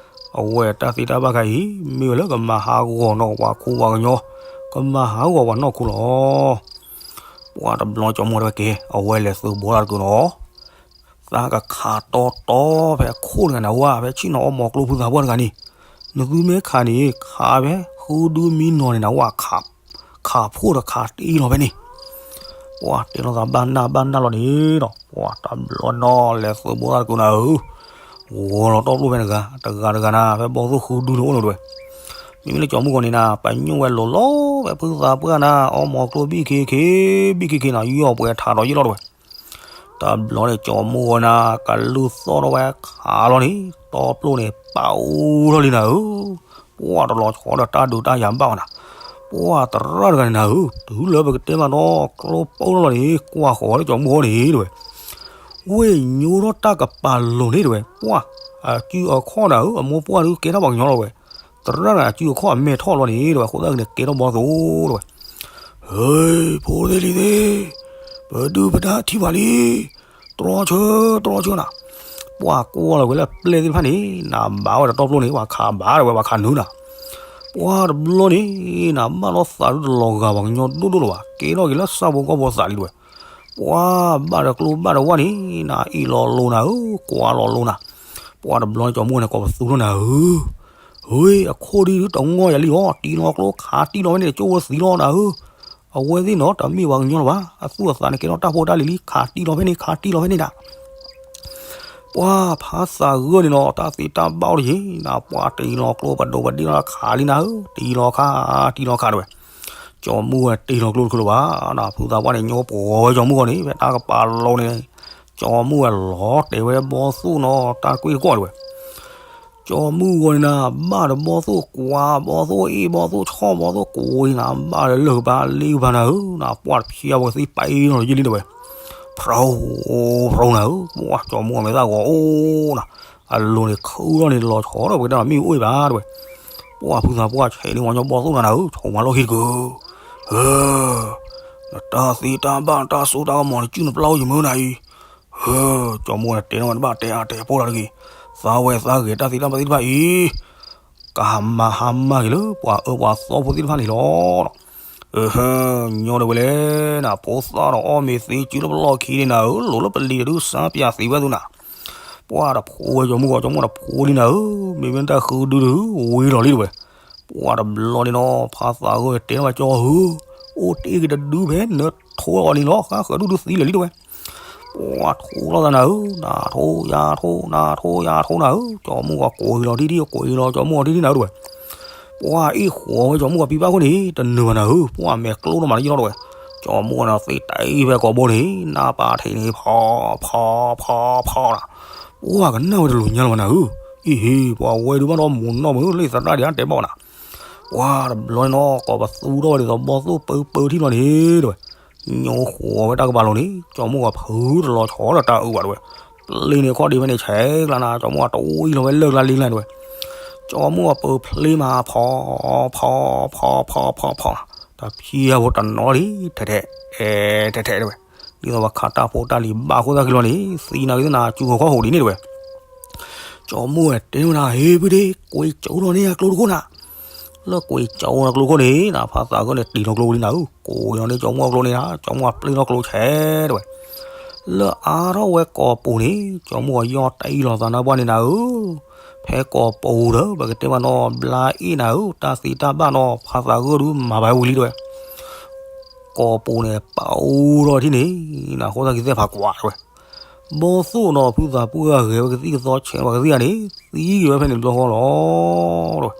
အဝဲတၢ်သ့တၢ်ဘၣ်တခါအံၤ မ့ၢ်ဝဲလၢကမၤဟးဂီၤနီၣ်ပှၤခူပှၤကညီ, ကမၤဟးဂီၤပှၤနီၢ်ခိလီၤ. ပှၢ်တဘျီကၠီမူၣ်တဲဝဲကဲ, အဝဲလဲၤသုးဘီတၢ်တကုာ်နီၤ, သးကခးတီတီဖဲအခိၣ်တဂၤန့ၣ်ဝဲ ဖဲဆ့ၣ်နီၤအီၣ်မီၤကျိဖုသးပှၢ်တဂၤန့ၣ်, နသုမ့ၢ်ခးန့ၣ် ခးဖဲဃုဒုမံနီၤန့ၣ်နဝဲ, ခးဖိၣ်ဒီးခးတ့ၢ်လီၤဖဲန့ၣ်. ပှၢ်တဲလိာ်သးဘၣ်နၢ်ဘၣ်နၢ်လီၤန့ၣ်ဒီး ပှၢ်တဘျီနီၤ လဲၤသုးဘီတၢ်တကုာ်နၤဧၢ, ဂီၤလီၤတီၢ်ပျိၢ်ဖဲန့ၣ်တဂၤ, တဂၤတဂၤနၤ ဖဲဘီသိၣ်ဃုဒုန့ၣ်အိၣ်လီၤတဲဝဲ. မ့မ့ၢ်လၢကၠီမူၣ်ဂီၤန့ၣ်နၤ ပညိၣ်ဝဲလိၤလီၤ ဖဲဖုသးပှၢ်နၤ အီၣ်မီၤကျိဘံၣ်ခ့ခ့, ဘံၣ်ခ့ခ့နၤ ယီၢ်ပှဲၤထးဒီးယ့ၢ်လီၤတဲဝဲ. တဘျီန့ၣ် ကၠီမူၣ်ဂီၤနၤ ကလုၢ်သီၣ်ထီၣ်ဝဲခးလီၤန့ၣ် တီၢ်ပျိၢ်န့ၣ် ပာ်အူထီၣ်လံနၤဧၢ, ပှၢ်တလီၤဆီဒီးတၢ်ဒုးတၢ်ယၤဘၣ်ဝဲနၤ. ပှၢ်သရၣ်တဂၤန့ၣ်နၤဧၢ, တုၤလၢပကတဲမးနီၤ ကျိပိၢ်ထီၣ်လီၤန့ၣ် ကွၢ်ဃီၤလၢကၠီမူၣ်ဂီၤန့ၣ်တဲဝဲ. ဝ့ၢ်ညိထီၣ်တၢ်ကပၤလိၤန့ၣ်တဲဝဲ, ပှၢ်အစုအခီၣ်နၤဧၢ, အမိၢ်ပှၢ်ဒုးကဲထီၣ်ပှၤကညီလီၤတဲဝဲ. သရၣ်တဂၤအစုအခီၣ်အမဲာ်ထီၣ်လီၤန့ၣ်တဲဝဲ, အဃိသတးန့ၣ် ကဲထီၣ်ဘီသိၣ်တဲဝဲ. ဟ့ ဖိသ့ၣ်လံၤသ့ၣ်, ပဒုၣ်ပဒါထံၣ်ပှၤလံ, တြီဆၢ တြီဆၢနၤ. ပှၢ်ကွၢ်လီၤဝဲလၢပျဲၢ်သ့ၣ်တဖၣ်န့ၣ် နဘၣ်ဝဲဒီးတီၢ်ပျိၢ်န့ၣ် ပှၤခးဘၣ်တဲဝဲ ပှၤခးနုာ်နၤ. ပှၢ်တဘျီန့ၣ် နဘၣ်လီၤသးဒုတလီၤဂာ်ပှၤကညီဒိၣ်ဒိၣ်လၢၤဘၣ်, ကဲထီၣ်က့ၤလၢဆၣ်ဖိကီၢ်ဖိသးလံတဲဝဲ. ပှၢ်ဘၣ်ဒီးကျိဘၣ်ဒီးဝၣ်န့ၣ် နအ့ၣ်လီၤလိၤနၤဧၢ, ကွၢ်လီၤလိၤနၤ. ပှၢ်တဘျီန့ၣ် ကၠီမူၣ်ဂီၤန့ၣ် ကိးပသူထီၣ်နၤဧၢ, ဟ့ အခိၣ်ဒုတငီၢ်ယၤလံအီၤ, တံၢ်လီၤကျိခးတံၢ်လီၤဖဲန့ၣ် ကၠိဝဲသံလီၤနၤဧၢ. အဝဲသ့ၣ်နီၤ တမ့ၢ်ပှၤကညီလၢၤဘၣ်, အသူၣ်အသးန့ၣ်ကဲထီၣ်တၢ်ဖိတၢ်လံၤလံ, ခးတံၢ်လီၤဖဲန့ၣ် ခးတံၢ်လီၤဖဲန့ၣ်ဒၣ်. ပှၢ်ဖးသးဂၢၢ်န့ၣ်နီၤ တၢ်သ့တၢ်ဘၣ်အိၣ်တယံၤနၤ, ပှၢ်တံၢ်လီၤကျိပဒိးပဒ့ၣ်လီၤခးလံနၤဧၢ, တံၢ်လီၤခး တံၢ်လီၤခးတဲဝဲ. ကၠီမူၣ်ဂီၤတ့လီၤကျိတချုးလၢၤဘၣ်နၤ, ဖုသးပှၢ်န့ၣ် ညီပိာ်ဝဲကၠီမူၣ်ဂီၤန့ၣ် ဖဲတၢ်ကပၤလိၤန့ၣ်, ကၠီမူၣ်ဂီၤလီၤတဲာ်ဝဲဘီသိၣ်နီၤ တၢ်တကွ့ၢ်တကွီၢ်တဲဝဲ. ကၠီမူၣ်ဂီၤန့ၣ်နၤ ဘၣ်ဒီးဘီသိၣ်ကွၢ် ဘီသိၣ်အ့ၣ် ဘီသိၣ်ဆီၣ် ဘီသိၣ်ကိးအံၤနၤ, ဘၣ်လၢလၢၢ်ကပၤလ့ကပၤနၤဧၢ, နပှၢ်တဖျါဝဲသ့ၣ်ပာ်အ့ၣ်လီၤယံာ်လံတဲဝဲ. ဖြိ ဖြိနၤဧၢ, ပှၢ်ကၠီမူၣ်ဂီၤမ့ၢ်သၣ်ဂီၤအိၣ်နၤ, အလိၤန့ၣ်ခုထီၣ်န့ၣ်လီၤဆီဒီး ပကတဲမ့ၢ်အိၣ်အံၤဘၣ်တဲဝဲ. ပှၢ်ဖုသးပှၢ်ဆဲးန့ၢ်ဝဲညီဘီသိၣ်နၤနၤဧၢ, ဆိးမၤလိၢ်ခံတကုာ် ဟၢ နတၢ်သ့တၢ်ဘၣ် နတၢ်စိတၢ်ကမီၤန့ၣ် ကုၢ်နပျၢ်အိၣ်ယမုာ်နၤအံၤ, ဟၢ ကၠီမူၣ်ဂီၤန့ၣ်တဲန့ၢ်ဝဲတဘၣ်တဲအါတဲပိၢ်လၢတဂ့ၤ, သးဝဲသးဂဲၤတၢ်သ့တၢ်ဘၣ်သ့ၣ်တဖၣ်အံၤ ကဟးမၤဟါမၢ်က့ၤလၢပှၤအၢပှၤသီဖိသ့ၣ်တဖၣ်န့ၣ်လီၤ. အဟၢ ညီတဲဝဲလဲၣ်နၤ, ဖိသၣ်ဒီးအီၣ်မ့ၤသ့စုလၢပလီၢ်ခံန့ၣ်နၤဧၢ, လိၤလၢပလံၤတဒုစၢ်ပၠးသံဝဲသုနၤ. ပှၢ်တဖိဝဲကၠီမူၣ်ဂီၤ, ကၠီမူၣ်တဖိလံနၤဧၢ, မ့မ့ၢ်တၢ်ဃုဒုဒု ဝံၤလီၤလံတဲဝဲ. ပှၢ်တဘျီန့ၣ်နီၤ ဖးသးဂၢၢ်တဲန့ၢ်ဝဲကၠီဧၢ, အိၣ်တ့ၢ်က့ၤတဒုဖဲနထိးအီၤန့ၣ်လီၤ, ဃၣ်ဃၢၤဒူၣ်ဒူၣ်သံလၢာ်လံတဲဝဲ. ပှၢ်ထိးလိာ်သးနၤဧၢ, နထိးယၤထိး နထိးယၤထိးနၤဧၢ, ကၠီမူၣ်ဂီၤကိးအံၤလီၤထံထံ ကိးအံၤလီၤ ကၠီမူၣ်ဂီၤထံထံနၤဧၢတဲဝဲ. ပှၢ်အ့ၣ်ဃီၤဝဲကၠီမူၣ်ဂီၤပံပၢ်ခိၣ်န့ၣ် တနၢၤဘၣ်နၤဧၢ, ပှၢ်မဲာ်ကျိထီၣ်မးတယံာ်လီၤတဲဝဲ. ကၠီမူၣ်ဂီၤန့ၣ်သ့တံၢ်ဖဲကိာ်ဘိန့ၣ် နၢ်ပၤထံးန့ၣ် ဖီ ဖီ ဖီ ဖီနၤ. ပှၢ်ကနၣ်ဝဲတလိၤညါလၢၤဘၣ်နၤဧၢ, အ့ၣ်ဟ့ ပှၢ်ဝဲဒုးဘၣ်ဒီးမိၢ်နီၢ်မုၢ်လၢသရၣ်ဒံးအါတဲဘၣ်နၤ. ပှၢ်တဘျီန့ၣ်နီၤ ကိးပသူထီၣ်ဝဲဒ်သိးဘီသိၣ်ပၢပၢထံၣ်လီၤန့ၣ်တဲဝဲ. ညိဃီၤဝဲတၢ်ကပၤလိၤန့ၣ် ကၠီမူၣ်ဂီၤဖုတလီၤဆီဒီးတၢ်အုးဘၣ်တဲဝဲ. ပျ့ၤန့ၣ်ခီၣ်ဒံးဖဲန့ၣ်ဆဲးကျါနၤ, ကၠီမူၣ်ဂီၤတဝံလီၤဝဲလၢၢ်ကျါလံကျါတဲဝဲ. ကၠီမူၣ်ဂီၤပၢဖျ့မး ဖီ ဖီ ဖီ ဖီ ဖီ ဖီနၤ, တဖျါဖိတနီၤလံ ထဲးထဲး အဲ ထဲးထဲးတဲဝဲ. ဒ်သိးပှၤခးတၢ်ဖိတၢ်လံၤဘၣ်အဃိသတးက့ၤလီၤန့ၣ် သံနၤဂ့ၤသနာ်ကၠူၤဂီၤခီၣ်ဟိးဒ်န့ၣ်တဲဝဲ. ကၠီမူၣ်ဂီၤတဲန့ၢ်ဝဲနၤ ဟ့ၣ်ဖုဒ့ ကွံာ်ကၠိလီၤန့ၢ်အကျိတခိၣ်နၤ. လၢကွံာ်ကၠိလီၤကျိခိၣ်န့ၣ်နၤ ဖးသးဂၢၢ်န့ၣ်တံၢ်လီၤကျိဝံၤလံနၤဧၢ, ကွံာ်လီၤန့ၢ်ကၠီမူၣ်ဂီၤကျိန့ၣ်နၤ, ကၠီမူၣ်ဂီၤပျ့ၤလီၤကျိဆဲးတဲဝဲ. လၢအါထီၣ်ဝဲကိာ်ပူၤန့ၣ် ကၠီမူၣ်ဂီၤယီၢ်တံၢ်လီၤသးနါပှၢ်န့ၣ်နၤဧၢ, ဖဲကိာ်ပူၤဒီး ပကတဲဘၣ်နီၤ ဘျါအ့ၣ်နၤဧၢ, တၢ်သ့တၢ်ဘၣ်နီၤ ဖးသးဂၢၢ်ဒုးမၤဘၣ်ဝံၤလံတဲဝဲ. ကိာ်ပူၤန့ၣ် ပာ်အူထီၣ်ထံၣ်န့ၣ်နၤ အဃိသတးက့ၤသ့ၣ်ဖးကွၢ်တဲဝဲ. ဘီသိၣ်နီၤ ဖုသးပှၢ်ဂဲၤဝဲကသံၣ်ကသီဆဲးဝဲကသံၣ်ဂၤန့ၣ် သံက့ၤဝဲဖဲန့ၣ်တဘျီဃီလီၤ.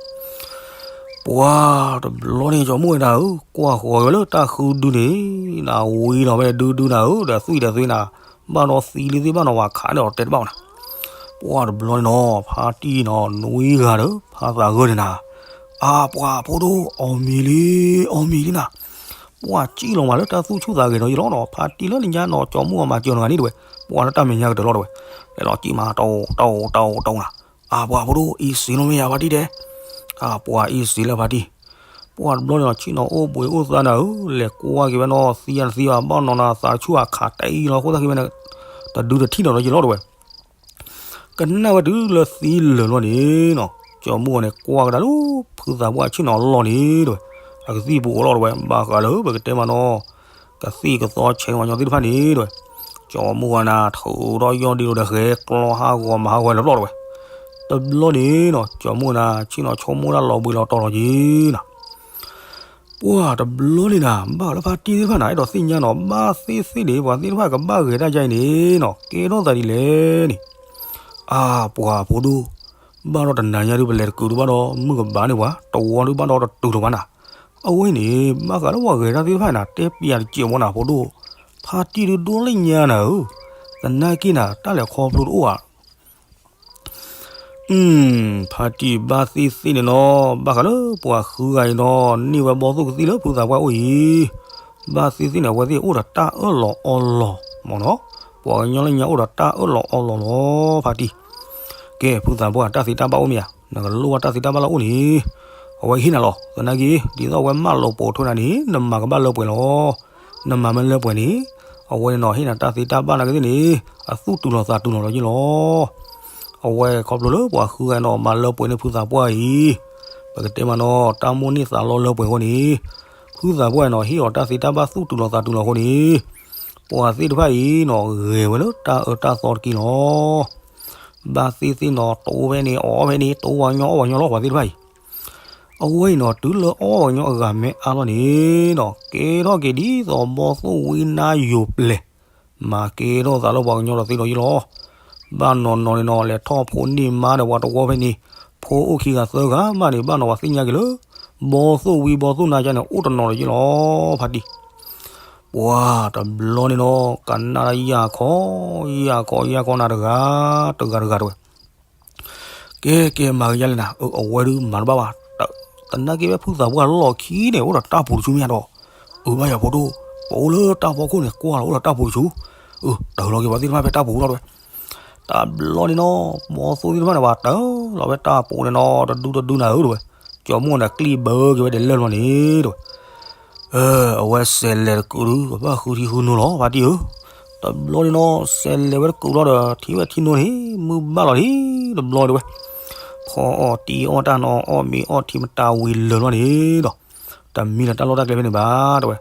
ပှၢ်တဘျီန့ၣ် ကၠီမူၣ်ဂီၤနၤဧၢ, ကွၢ်ဃီၤဝဲလၢတၢ်ဃုဒုန့ၣ်နၤ ဝံၤလီၤဝဲဒုဒုနၤဧၢ, ဒီးသွံၣ်ဒီးသွံၣ်နၤ, ဘၣ်ဒီးသံလံသ့ၣ်ဘၣ်နီၤ ပှၤခးန့ၢ်အီၤတဲတဘၣ်နၤ. ပှၢ်တဘျီန့ၣ်နီၤ ဖါတံၢ်နီၤ နွံဂၤဒီး ဖးသးဂၢၢ်န့ၣ်နၤ, အါပှၤဖိဒိၣ် အီၣ်မ့ၤလံ အီၣ်မ့ၤလံနၤ. ပှၢ်စံၣ်လီၤမးလၢတၢ်သူၣ်ဆူၣ်သးဂဲၤနီၤယံၤလီၤနီၤ, ဖါတံၢ်လၢနညါနီၤ ကၠီမူၣ်ဂီၤမၤစၢၤနဂၤန့ၣ်တဲဝဲ, ပှၢ်လၢတၢ်မဲာ်ညါကတၢၢ်လီၤတဲဝဲ, လဲၤလီၤစံၣ်မး တအိၣ် တအိၣ် တအိၣ် တအိၣ်နၤ, အါပှၤဖိဒိၣ် အံၤစ့လီၤမ့ၢ်ယၤဖါတံၢ်တဲ, အါပှၤအံၤစ့လၢဖါတံၢ်. ပှၢ်တဘျီန့ၣ်နီၤ ဆ့ၣ်နီၤအိၣ်ဘှံးအိၣ်သါနၤဧၢ, လဲၤကွၢ်က့ၤဝဲနီၤ သံယၤတသံဘၣ် ဘၣ်နီၤနၤ သးဆူၣ်အခးတံၢ်လီၤ အဃိသတးက့ၤဝဲန့ၣ်, တ တဒုတထံၣ်နီၤဒီးယလီၤတဲဝဲ. ကနၣ်ဝဲတုၤလၢသံလၢာ်လီၤန့ၣ်နီၤ, ကၠီမုၢ်ဂီၤန့ၣ် ကွၢ်ကဒါလၢ ဖုသးပှၢ်ဆ့ၣ်နီၤအလီၢ်န့ၣ်တဲဝဲ, အကသံၣ်ပူၤအိၣ်လီၤတဲဝဲ, ဘၣ်ဃးလၢပကတဲမးနီၤ, ကသံၣ်ကသီဆဲးဝဲညီသ့ၣ်တဖၣ်န့ၣ်တဲဝဲ, ကၠီမုၢ်ဂီၤန့ၣ် ထုးဒီးယီၢ်ဒ့ဒီးတဂဲၤကျီဟးဂီၤမၤဟးဂီၤလၢာ်လီၤတဲဝဲ. တဘျီန့ၣ်နီၤ ကၠီမုၢ်ဂီၤန့ၣ် ဆ့ၣ်နီၤဆိကမိၣ်တၢ်လီၤဘှံးလီၤတီၤလီၤက့ၤနီၤ ပှၢ်တဘျီန့ၣ်နၤ ဘၣ်လၢဖါတံၢ်သ့ၣ်တဖၣ်န့ၣ် အဲၣ်ဒိးသ့ၣ်ညါနီၤ ဘၣ်သ့ၣ်သ့ၣ်န့ၣ် ပှၤသ့ၣ်တဖၣ်ကဘၣ်ဂဲၤတၢ်ဒ်အံၤန့ၣ်နီၤ ကဲထီၣ်သးဒ်လဲၣ်န့ၣ်, အါ ပှၤဖိဒိၣ်, ဘၣ်ဒီးတနၤညါဒုး ပလဲၤတကုးဒုးဘၣ်ဒီး မုၢ်ကဘၣ်န့ၢ်ပှၤ တဝီဒုးဘၣ်ဒီးတတုၤလီၤဘၣ်နၤ, အဝဲအံၤန့ၣ် ဘၣ်ဃးလၢပှၤဂဲၤတၢ်သ့ၣ်တဖၣ်နၤ တဲပျးတစဲးဘၣ်နၤ ဖိဒိၣ်, ဖါတံၢ်ဒုးဒိးလၢညါနၤဧၢ, သနာ်က့နၤ တၢ်လဲၤခီဖျိတအိၣ်ဧါ ဖါတံၢ်ဘၣ်သ့ၣ်သ့ၣ်န့ၣ်နီၤ ဘၣ်ဃးလၢပှၤဃုဂၤအံၤနီၤ န့ၢ်ဝဲဘီသိၣ်ကသံၣ်လၢဖုသးပှၢ်အိၣ်အံၤ, ဘၣ်သ့ၣ်သ့ၣ်န့ၣ် အဝဲသ့ၣ်အိၣ်ဒီးတၢ်အၢၣ်လီၤအီလီၤမ့ၢ်နီၤ, ပှၤကညီလၢညါအိၣ်ဒီးတၢ်အၢၣ်လီၤအီလီၤလီၤ ဖါတံၢ်, ကဲ ဖုသးပှၢ် တၢ်သ့တၢ်ဘၣ်အိၣ်မ့ၢ်ဧါ, နကလိၣ်ဘၣ်တၢ်သ့တၢ်ဘၣ်လၢအိၣ်န့ၣ်, အဝဲဟ့ၣ်နၤလီၤ သနာ်က့ ဒ်သိးအဝဲမၢလီၤပိာ်ထွဲနၤန့ၣ် နမၤကဘၣ်လၢပှဲၤလီၤ, နမၤမ့ၢ်လၢပှဲၤန့ၣ်, အဝဲန့ၣ်နီၤ ဟ့ၣ်နၤတၢ်သ့တၢ်ဘၣ်နာ်က့သ့ၣ်န့ၣ် အသူၣ်တုၤလီၤသးတုၤလီၤလီၤယ့ၢ်လီၤ အဝဲခီဖျိလၢပှၤဃုဂၤနီၤ မၤလၢပှဲၤန့ၢ်ဖုသးပှၢ်အံၤ, ပကတဲမးနီၤ တၢ်မိၣ်န့ၢ်သးလီလၢပှဲၤအဃိန့ၣ်, ဖုသးပှၢ်အံၤနီၤ ဟ့ၣ်အီၤတၢ်သ့တၢ်ဘၣ်သူၣ်တုၤလီၤသးတုၤလီၤအဃိန့ၣ်, ပှၤသ့ၣ်တဖၣ်အံၤနီၤ ဂဲၤဝဲလၢတၢ်အၢတၢ်သီတက့ၢ်လီၤ. ဘၣ်သ့ၣ်သ့ၣ်နီၤ တအိၣ်ဖဲန့ၣ် အီၣ်ဖဲန့ၣ် တအိၣ်ဝဲညီအီၣ်ဝဲညီလီၤ ပှၤသ့ၣ်တဖၣ်အံၤ အဝဲအံၤနီၤ တုၤလၢအီၣ်ဝဲညီအဂၤမ့ၢ်အါလီၤန့ၣ်နီၤ ကဲထီၣ်က့ၤဒ်သိးဘီသိၣ်ဝံနါယိၤပျဲၤ, မၤကဲထီၣ်သးလၢပှၤကညီဒီးသ့ဒီးယ့ၢ်လီၤ. ဘၣ်နီၤနီၤန့ၣ်နီၤ လဲၤထီၣ်ဖိန့ၢ်မါဒီးပှၤတဝီဖဲန့ၣ်, ဖိအိၣ်ခံဂၤသၢဂၤမးန့ၣ် ဘၣ်နီၤပှၤသ့ၣ်ညါက့ၤလၢ ဘီသိၣ်ဝံဘီသိၣ်နါယါန့ၣ် အိၣ်တနီၤဒီးယ့ၢ်လီၤ ဖါတံၢ် ပှၤတဘျီန့ၣ်နီၤ ကနၣ်တၢ်ယၢ်ခီ, ယၢ်ခီ ယၢ်ခီနၤတဂၤ, တဂၤတဂၤတဲဝဲ, ကဲ ကဲ မၤကယါလဲၣ်နၤ, အဝဲဒုးမၤတဘၣ်ဘၣ်, သနာ်က့ဖဲဖုသးပှၢ်လီၢ်ခံန့ၣ် အိၣ်ဒီးတၢ်ပူၤတဆူမ့ၢ်ဧါဒီး, အၢ ဘၣ်ယၤဖိဒိၣ်, ပအိၣ်လၢတၢ်ဖီခိၣ်န့ၣ် ကွၢ်လီၤအိၣ်ဒီးတၢ်ပူၤတဆူ, အၢ တၢ်လီၤက့ၤပှၤသ့ၣ်တဖၣ်ဖဲတၢ်ပူၤလီၤတဲဝဲ, တဘျီန့ၣ်နီၤ ဘီသိၣ်သ့ၣ်တဖၣ်န့ၣ် ပှၤတၢ်လီၤဖဲတၢ်ပူၤန့ၣ်နီၤ တဒူတဒူနၤဧၢတဲဝဲ, ကၠီမုၢ်န့ၣ် ကျံၣ်ဘၢက့ၤဝဲဒၣ်လၢာ်လီၤန့ၣ်တဲဝဲ အဝဲစဲးလဲၤတကုးဒုး ကဘၣ်ဃုထံဃုနိလီၤ ဖါတံၢ်ဧၢ, တဘျီန့ၣ်နီၤ စဲးလဲၤဝဲတကုးလီၤဒီး ထံၣ်ဝဲထံနိန့ၣ် မုၢ်ဘၣ်လီၤလံ, တဘျီတဲဝဲ, ဖီအီၣ်တံၢ်အီၣ်တၢ်နီၤ အီၣ်မ့ၤအီၣ်ထံမတၤဝံၤလၢာ်လီၤန့ၣ်ဒီး, တမံလၢတၢ်လီၢ်တၢ်ကျဲဖဲန့ၣ်ဘၣ်တဲဝဲ,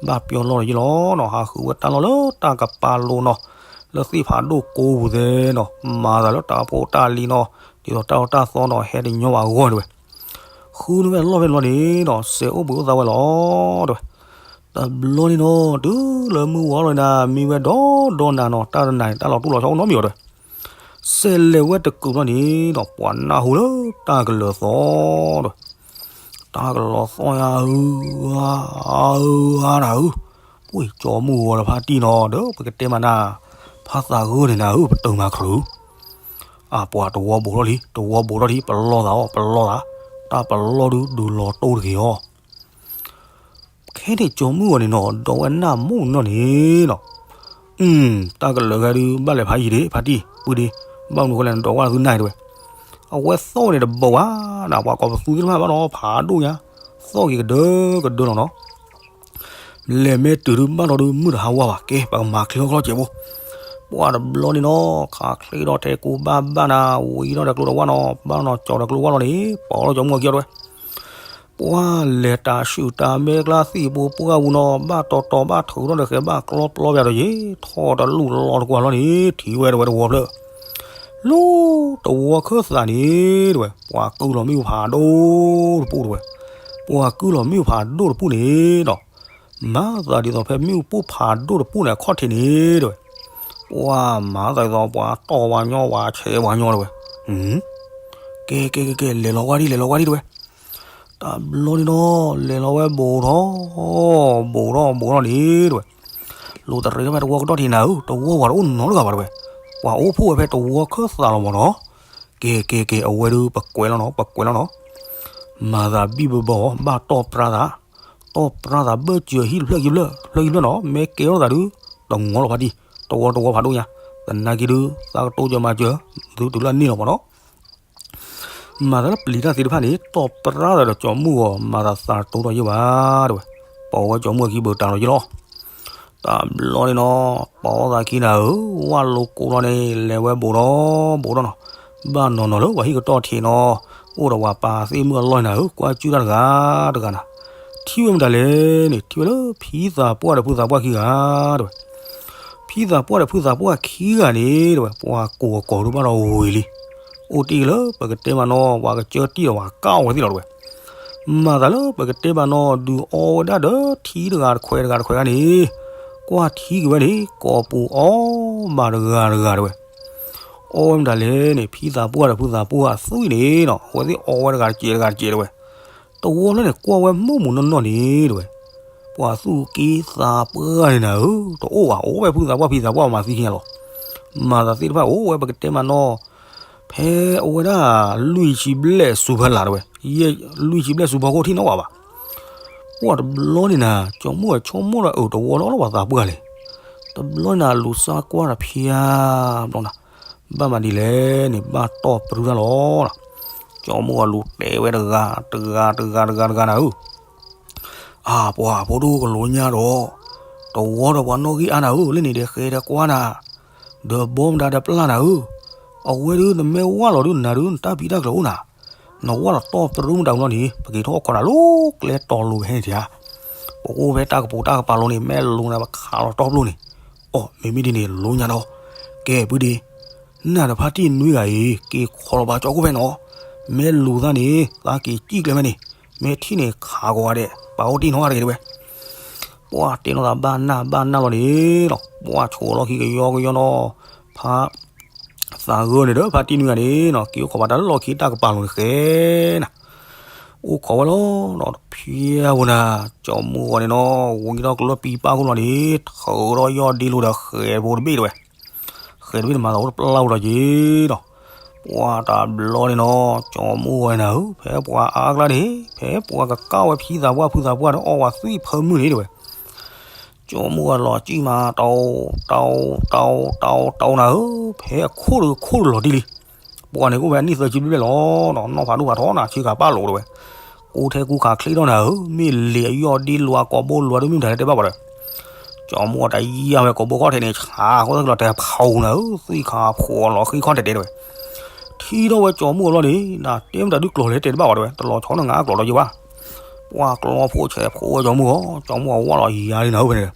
ဘၣ်ပျီလီၤဒီးယ့ၢ်လီၤနီၤ ဟးဃုဝဲတၢ်လီၢ်လၢတၢ်ကပၤလိၤနီၤ, လၢသ့ၣ်ဖးဒိၣ်ကိးပူၤသ့နီၤ မၤသးလၢတၢ်ဖိတၢ်လံၤနီၤ, ဒ်သိးတၢ်အီၣ်တၢ်သီနီၤ ဟဲတညီဘၣ်အဂီၢ်တဲဝဲ ဃုန့ၢ်ဝဲလီၢ်ဖဲန့ၣ်လီၤန့ၣ်နီၤ စဲးအိၣ်ဘှံးအိၣ်သါဝဲလီၤတဲဝဲ, တဘျီန့ၣ်နီၤ တုၤလၢမုၢ်ဝါလီၤနၤ မံဝဲဒီဒီနၤနီၤ တၢ်တနၤန့ၣ် တၢ်လီၤတူၢ်လီၤဆီအိၣ်နီတမံၤဘၣ်တဲဝဲ, စဲးလဲၤဝဲတကုးလီၤန့ၣ်နီၤ ပှၤနၢ်ဟူလၢတၢ်ကလၢၤသီတဲဝဲ, တၢ်ကလီၤသီယါဧၢ အၢ အၢ အၢ နၤဧၢ, ပှ့ၤကၠီမုၢ်ဂီၤဒီးဖါတံၢ်နီၤ ဒီးပကတဲမးနၤ, ဖါသးဂၢၢ်န့ၣ်နၤဧၢ ပတုာ်မၤချုး အပှၤတဝီဘူးထီၣ်လံ တဝီဘူးထီၣ်လံ ပလီၢ်သးအီၤ ပလီၢ်သး, တၢ်ပလီၢ်ဒုးဒုးလီၤတိၢ်တဂ့ၤအီၤ, ခဲန့ၣ်ကၠီမုၢ်ဂီၤန့ၣ်နီၤ ဒီးဝဲနၢ်မူနီၢ်န့ၣ်နီၤ, တၢ်ကလၢၤဂၤဒုး ဘၣ်လဲၤဖးယံာ်ဒံး ဖါတံၢ် ပှ့ၤဒံး, ဘၣ်မနုၤဃိလဲၣ် နဒီးဝဲသုနၢ်တဲဝဲ, အဝဲသီၣ်န့ၣ်တဘၣ်ဘၣ်နၤ ပှၤကိးပသူသ့ၣ်တဖၣ်ဘၣ်ဒီးဖးဒိၣ်ညါ, သီၣ်က့ၤကဒၢကဒၢလီၤနီၤ လဲၤမ့ၢ်တုၤဒုးဘၣ်ဒီးဒုးမုၢ်တဟါဝါဘၣ် ကဲ ပကမၤချ့အီၣ်ချီစဲးဖိ, ပှၤတဘျီန့ၣ်နီၤ ခးချ့ဒီးထဲကူဘၣ်ဘၣ်နၤ ဝံၤဒီးကျိတဝၢ်နီၤ ဘၣ်နီၤကၠီဒီးကျိဝၢ်လီၤန့ၣ် ပီလီၤကၠီမုၢ်အခံအီၤတဲဝဲ, ပှၤလဲၤတၢ်ဆူၣ်တၢ်မဲကျါသံၣ်ဘိပှၢ်ဝူၤနီၤ ဘၣ်တီၤတီၤဘၣ်ထုးထီၣ်ဒီးဃဲဘၣ်ကျီပျီပျါဒီးယ့ၣ် ထီၣ်တလူၢ်လီၤတကွၢ်လီၤန့ၣ် ထံၣ်ဝဲတဲဝဲတဝီဖျၢၣ် လၢတဝီခၢၣ်သးန့ၣ်တဲဝဲ ပှၤကုၢ်လီၤမ့ၣ်အူဖးဒိၣ်တပူၤတဲဝဲ, ပှၤကုၢ်လီၤမ့ၣ်အူဖးဒိၣ်တပူၤန့ၣ်ဒီး မၤသးဒ်သိးဖဲမ့ၣ်အူပိၢ်ဖးဒိၣ်တပူၤန့ၣ် အခီၣ်ထံးန့ၣ်တဲဝဲ, ပှၤမၤသးဒ်သိးပှၤတီၢ်ဝဲညီ ပှၤဆဲးဝဲညီတဲဝဲ, ကဲကဲကဲကဲ လဲၤလီၤဝဲဒံး လဲၤလီၤဝဲဒံးတဲဝဲ တဘျီန့ၣ်နီၤ လဲၤလီၤဝဲဘူးထီၣ် ဘူးထီၣ်ဘူးထီၣ်န့ၣ်တဲဝဲ, လိၤတရံးဖဲတဝီကတီၢ်ထံးနၤဧၢ တဝီပှၤတအိၣ်နီတဂၤဘၣ်တဲဝဲ, ပှၤအိၣ်ဖှိၣ်ဝဲဖဲတဝီခၢၣ်သးလီၤမ့ၢ်နီၤ, ကဲကဲကဲ အဝဲဒုးပကွဲးလီၤနီၤ ပကွဲးလီၤနီၤ, မၤသးဘံၣ်ဘၢဘၢအီၤ ဘၣ်တီၢ်ပြါသး, တီၢ်ပြါသးဘၢၣ်စၢၤဟံၣ်တဖျၢၣ်ခံဖျၢၣ် တဖျၢၣ်ခံဖျၢၣ်နီၤ မ့ၢ်ကဲထီၣ်သးဒုး တငီလီၤဖါတံၢ် တဝီတဝီဖးဒိၣ်ညါ, သနာ်က့ဒုး သးကတိၤစၢၤမၤစၢၤ သုတုၤလၢအန့ၢ်လီၤမ့ၢ်နီၤ မၤသးလၢပျံၤတၢ်သ့ၣ်တဖၣ်န့ၣ် တီၢ်ပြါသးဒီးကၠီမုၢ်ဂီၤ မၤသးသးတတိၤဒီးယ့ၢ်ဘၣ်တဲဝဲ, ပဝဲကၠီမုၢ်အခံဘၢတၢ်လီၤယ့ၢ်လီၤ. တ တဘျီန့ၣ်နီၤ, ပိာ်သးခံနၤဧၢ, ဝၣ်လိကိးလီၤန့ၣ် လဲၤဝဲဘူးဒီးဘူးဒီးနီၤ, ဘၣ်နီၤနီၤလၢပှၤဟံၣ်ကတီၢ်ထံးနီၤ, အိၣ်ဒီးပှၤပာ်သ့ၣ်မုၣ်အလီၢ်နၤဧၢ, ကွၢ်ကၠုၣ်တၢ်တဂၤတဂၤနၤ, ထံၣ်ဝဲမတၤလဲၣ်န့ၣ် ထံၣ်ဝဲလၢဖံသးပှၢ်ဒီးဖုသးပှၢ်ခံဂၤတဝဲ ဖံသးပှၢ်ဒီးဖုသးပှၢ်ခံဂၤန့ၣ်တဝဲ ပှၤကိးအကိာ်ဒုးဘၣ်ဒီးဝ့ၤလံ, အိၣ်တ့ၢ်လၢပကတဲဘၣ်နီၤ ပှၤကစၢတံၢ်ဒီးပှၤကၢ်အီၤဝဲသ့ၣ်လီၤတဝဲ, မၤသးလၢပကတဲဘၣ်နီၤ ဒုးအီဝဲဒၣ်ဒီးထံတဂၤတခွဲးတဂၤတခွဲးဂၤန့ၣ်, ကွၢ်ထံက့ၤဝဲန့ၣ် ကိာ်ပူၤအီၣ်ဘၣ်တဂၤတဂၤတဝဲ အီဝဲမတၤလဲၣ်န့ၣ် ဖံသးပှၢ်ဒီးဖုသးပှၢ်အသွံၣ်န့ၣ်နီၤ အဝဲသ့ၣ်အီဝဲတဂၤတကဲးတဂၤတကဲးတဝဲ, တဝီလၢန့ၣ် ကွၢ်ဝဲမိၢ်မုၢ်နီၢ်နီၢ်န့ၣ်တဝဲ, ပှၤသူၣ်က့သးပှၢ်န့ၣ်နၤဧၢ, တအိၣ်ဘၣ် အိၣ်ဝဲဖုသးပှၢ်ဖံသးပှၢ်မၤသံခံဂၤလီၤ, မၤသးသ့ၣ်တဖၣ်အိၣ်ဝဲပကတဲမးနီၤ, ဖဲအဝဲဒၣ် လွံၢ်ဆံဘျဲၣ်စူၤဖီလာ်တဝဲ, ယဲၢ် လွံၢ်ဆံဘျဲၣ်စူၤဖီခိၣ်ထံၣ်နီၣ်ဝဲဘၣ် ပှၢ်တဘျီန့ၣ်နၤ ကၠီၤမူၣ်အဆိကမိၣ်ဒီးအၢ တဝီလၢအီၣ်လၢပှၤသးပှၢ်လဲၣ်, တဘျီန့ၣ်နၤ လူၤစါကွၢ်တဖျါဘျီနၤ, ဘၣ်မၤဒ်လဲၣ်န့ၣ် ဘၣ်တီၢ်ပြူတၢ်လီၤ, ကၠီၤမူၣ်အလူၤတဲဝဲတဂၤ တဂၤ တဂၤ တဂၤ တဂၤနၤဧၢ, အၢ ပှၤဖိဒိၣ်ကလိညါဒီး, တဝီဒီးပှၤနီၣ်ဂံၢ်အါနၤဧၢ, လၢန့ၣ်ဒီးဃဲဒီးကွၢ်နၤ, ဒီးဘီမတၤဒီးပျၢ်နၤဧၢ, အဝဲဒုးနမ့ၢ်ဝၢ်လီၤဒုးနၤဒုးနတၢ်ဖံးတၢ်ကျိၤအိၣ်နၤ နဝၢ်လီၤတီၢ်ပြူမတၤလီၤန့ၣ် ပက့ၤထီၣ်ခီနၤလၢကျဲတီၤလိၤဖဲန့ၣ်တဧါ, ပအိၣ်ဖဲတၢ်ကပိာ်တၢ်ကပၤလိၤန့ၣ် မ့ၢ်လိၤနၤပခးလီၤတီၢ်ပျိန့ၣ်, အိ မ့မ့ၢ်ဒ်န့ၣ်လိညါဒီး, ကဲပုၢ်ဒ့, နၢ်တဖါတံၢ်နွံဂၤအံၤ က့ၤခိးလီၤဘၣ်ကၠီခိၣ်ဖဲနီၤ, မ့ၢ်လိၤသးန့ၣ် သးက့ၤစံၣ်ကျဲဖဲန့ၣ်, မ့ၢ်ထံၣ်န့ၣ်ခးကိးဂၤဒဲး ပာ်အိၣ်တ့ၢ်နီတဂၤတဂ့ၤတဝဲ ပှၢ်တဲလိာ်သးဘၣ်နၢ်ဘၣ်နၢ်လီၤန့ၣ်လီၤ, ပှၢ်ဆိးလီၢ်ခံကယီကယီနီၤ, ဖါ သးဂၢၢ်န့ၣ်ဒီးဖါတံၢ်နွံဂၤန့ၣ်နီၤ က့ၤအိၣ်ခိးဘၣ်တၢ်လၢလီၢ်ခံတၢ်ကပၤလိၤန့ၣ်ဃဲနၤ, အိၣ်ခိးဝဲလီၤနီၤ တဖျဲဝဲနၤ, ကၠီၤမူၣ်ဂီၤန့ၣ်နီၤ ဝံၤဒီးကျၢၢ်ပံပၢ်ခိၣ်လီၤန့ၣ် ထုးထီၣ်ယီၢ်ဒ့လိၤဒီးဃဲးဖိတဘ့ၣ်တဝဲ ဃဲးတဘ့ၣ်န့ၣ်မၤသးအိၣ်တပျၢ်အိၣ်လီၤက့ၤနီၤ, ပှၢ်တဘျီန့ၣ်နီၤ ကၠီၤမူၣ်ဂီၤန့ၣ်နၤဧၢ ဖဲပှၤအါကျါန့ၣ် ဖဲပှၤကကၢ်ဝဲဖံသးပှၢ်ဖုသးပှၢ်ဒီးအီၣ်ဝဲသွံၣ်ဖၢမုၢ်န့ၣ်တဝဲ ကၠီၤမူၣ်ဂီၤလီၤကံၢ်မး တအိၣ် တအိၣ် တအိၣ် တအိၣ် တအိၣ်နၤဧၢ, ဖဲအခိၣ်ဒီးခိၣ်ဒီးလီၤတံၢ်လံ, ပှၢ်န့ၣ်ကအိၣ်ဖဲအနံၣ်သၢဆံဘျဲၣ်ဘျဲၣ်လီၤနီၤ, နီၢ်ဖးဒိၣ်ဖးထီနၤ ဆ့ကၤပၢ်လိၤတဝဲ, ကူထဲကူခးချ့ထီၣ်နၤဧၢ, မ့ၢ်လံာ်အယီၢ်ဒ့လိၤအကိာ်ဘိလိၤဒီးမ့ၢ်မတၤလဲၣ်တဲဘၣ်ပှၤဒီး, ကၠီၤမူၣ်ဂီၤတယံာ်ဝဲကိာ်ဘိခီၣ်ထံးန့ၣ် ဆးဃိသၣ်ကလီၤတဲာ်ဖးအူနၤဧၢ, သွံၣ်ခးဖှီၣ်လီၤဃံခီၣ်တဲာ်တဲာ်တဝဲ ထံၣ်ထီၣ်ဝဲကၠီၤမူၣ်ဂီၤလီၤန့ၣ် နတဲမတၤဒုးကျိၤလဲၣ်တဲတဘၣ်ဝဲတဝဲ တလီၤဆီနီၢ်ငါအကျိၤလီၤယံၤဘၣ်, ပှၢ်ကျီဖိဆဲးဖိဝဲကၠီၤမူၣ်ဂီၤ, ကၠီၤမူၣ်ဂီၤဝၣ်လီၤယၤလံနၤဧၢဖဲန့ၣ်,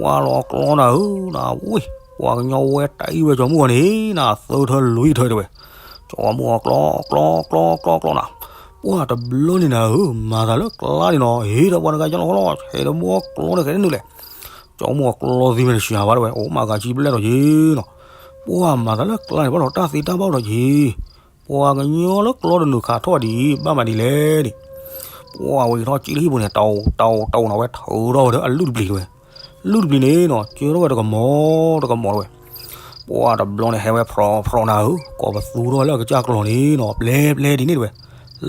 ဝၣ်လီၤကျီနၤဧၢ, နဝ့ၢ်, ပှၢ်ကညီဝဲတၢ်အံၣ်ဝဲကၠီၤမူၣ်ဂီၤန့ၣ် နသၢထၢလွံၢ်ထၢတဝဲ, ကၠီၤမူၣ်ဂီၤကျီ ကျီ ကျီ ကျီ ကျီနၤ, ပှၢ်တဘျီန့ၣ်နၤဧၢ, မၤသးလၢကျါန့ၣ်နီၤ, ဟ့ၣ်ဒီးပှၤတဂၤကၠီၤလီၤဃီလီၤ, ဟဲဒီးမူဂီၤကျီန့ၣ်ဃဲတနုာ်လဲၣ် ကၠီၤမူၣ်ဂီၤကျီသံဝဲန့ၣ် စှၤဘၣ်တဝဲ အိၣ်မးဂၤကံဘျဲၣ်ဒီးက့ၤနီၤ, ပှၢ်မၤသးလၢကျါန့ၣ် ဘၣ်ဒီးတၢ်သ့တၢ်ဘၣ်ဒီးက့ၤ, ပှၤကညီလၢကျီတနုာ်ခးထီၣ်ဒ်အံၤ ဘၣ်မးဒ်လဲၣ်န့ၣ်, ပှၢ်ဝဲက့ၤထီၣ်ကံလၢဟံၣ်ပူၤန့ၣ် တအိၣ် တအိၣ် တအိၣ်နၤဝဲထုးထီၣ်ဝဲဒီးအလုၢ်တပျံၤတဝဲ, လုၢ်တပျံၤန့ၣ်နီၤ ကၢထီၣ်ဝဲတကမီၤ တကမီၤတဝဲ ပှၢ်တဘျီန့ၣ် ဟဲဝဲဖြီဖြီနၤဧၢ, ကိးပသူထီၣ်ဝဲလၢအကစၢ်ကျီၤန့ၣ်နီၤ ပျဲပျဲဒ်န့ၣ်တဝဲ,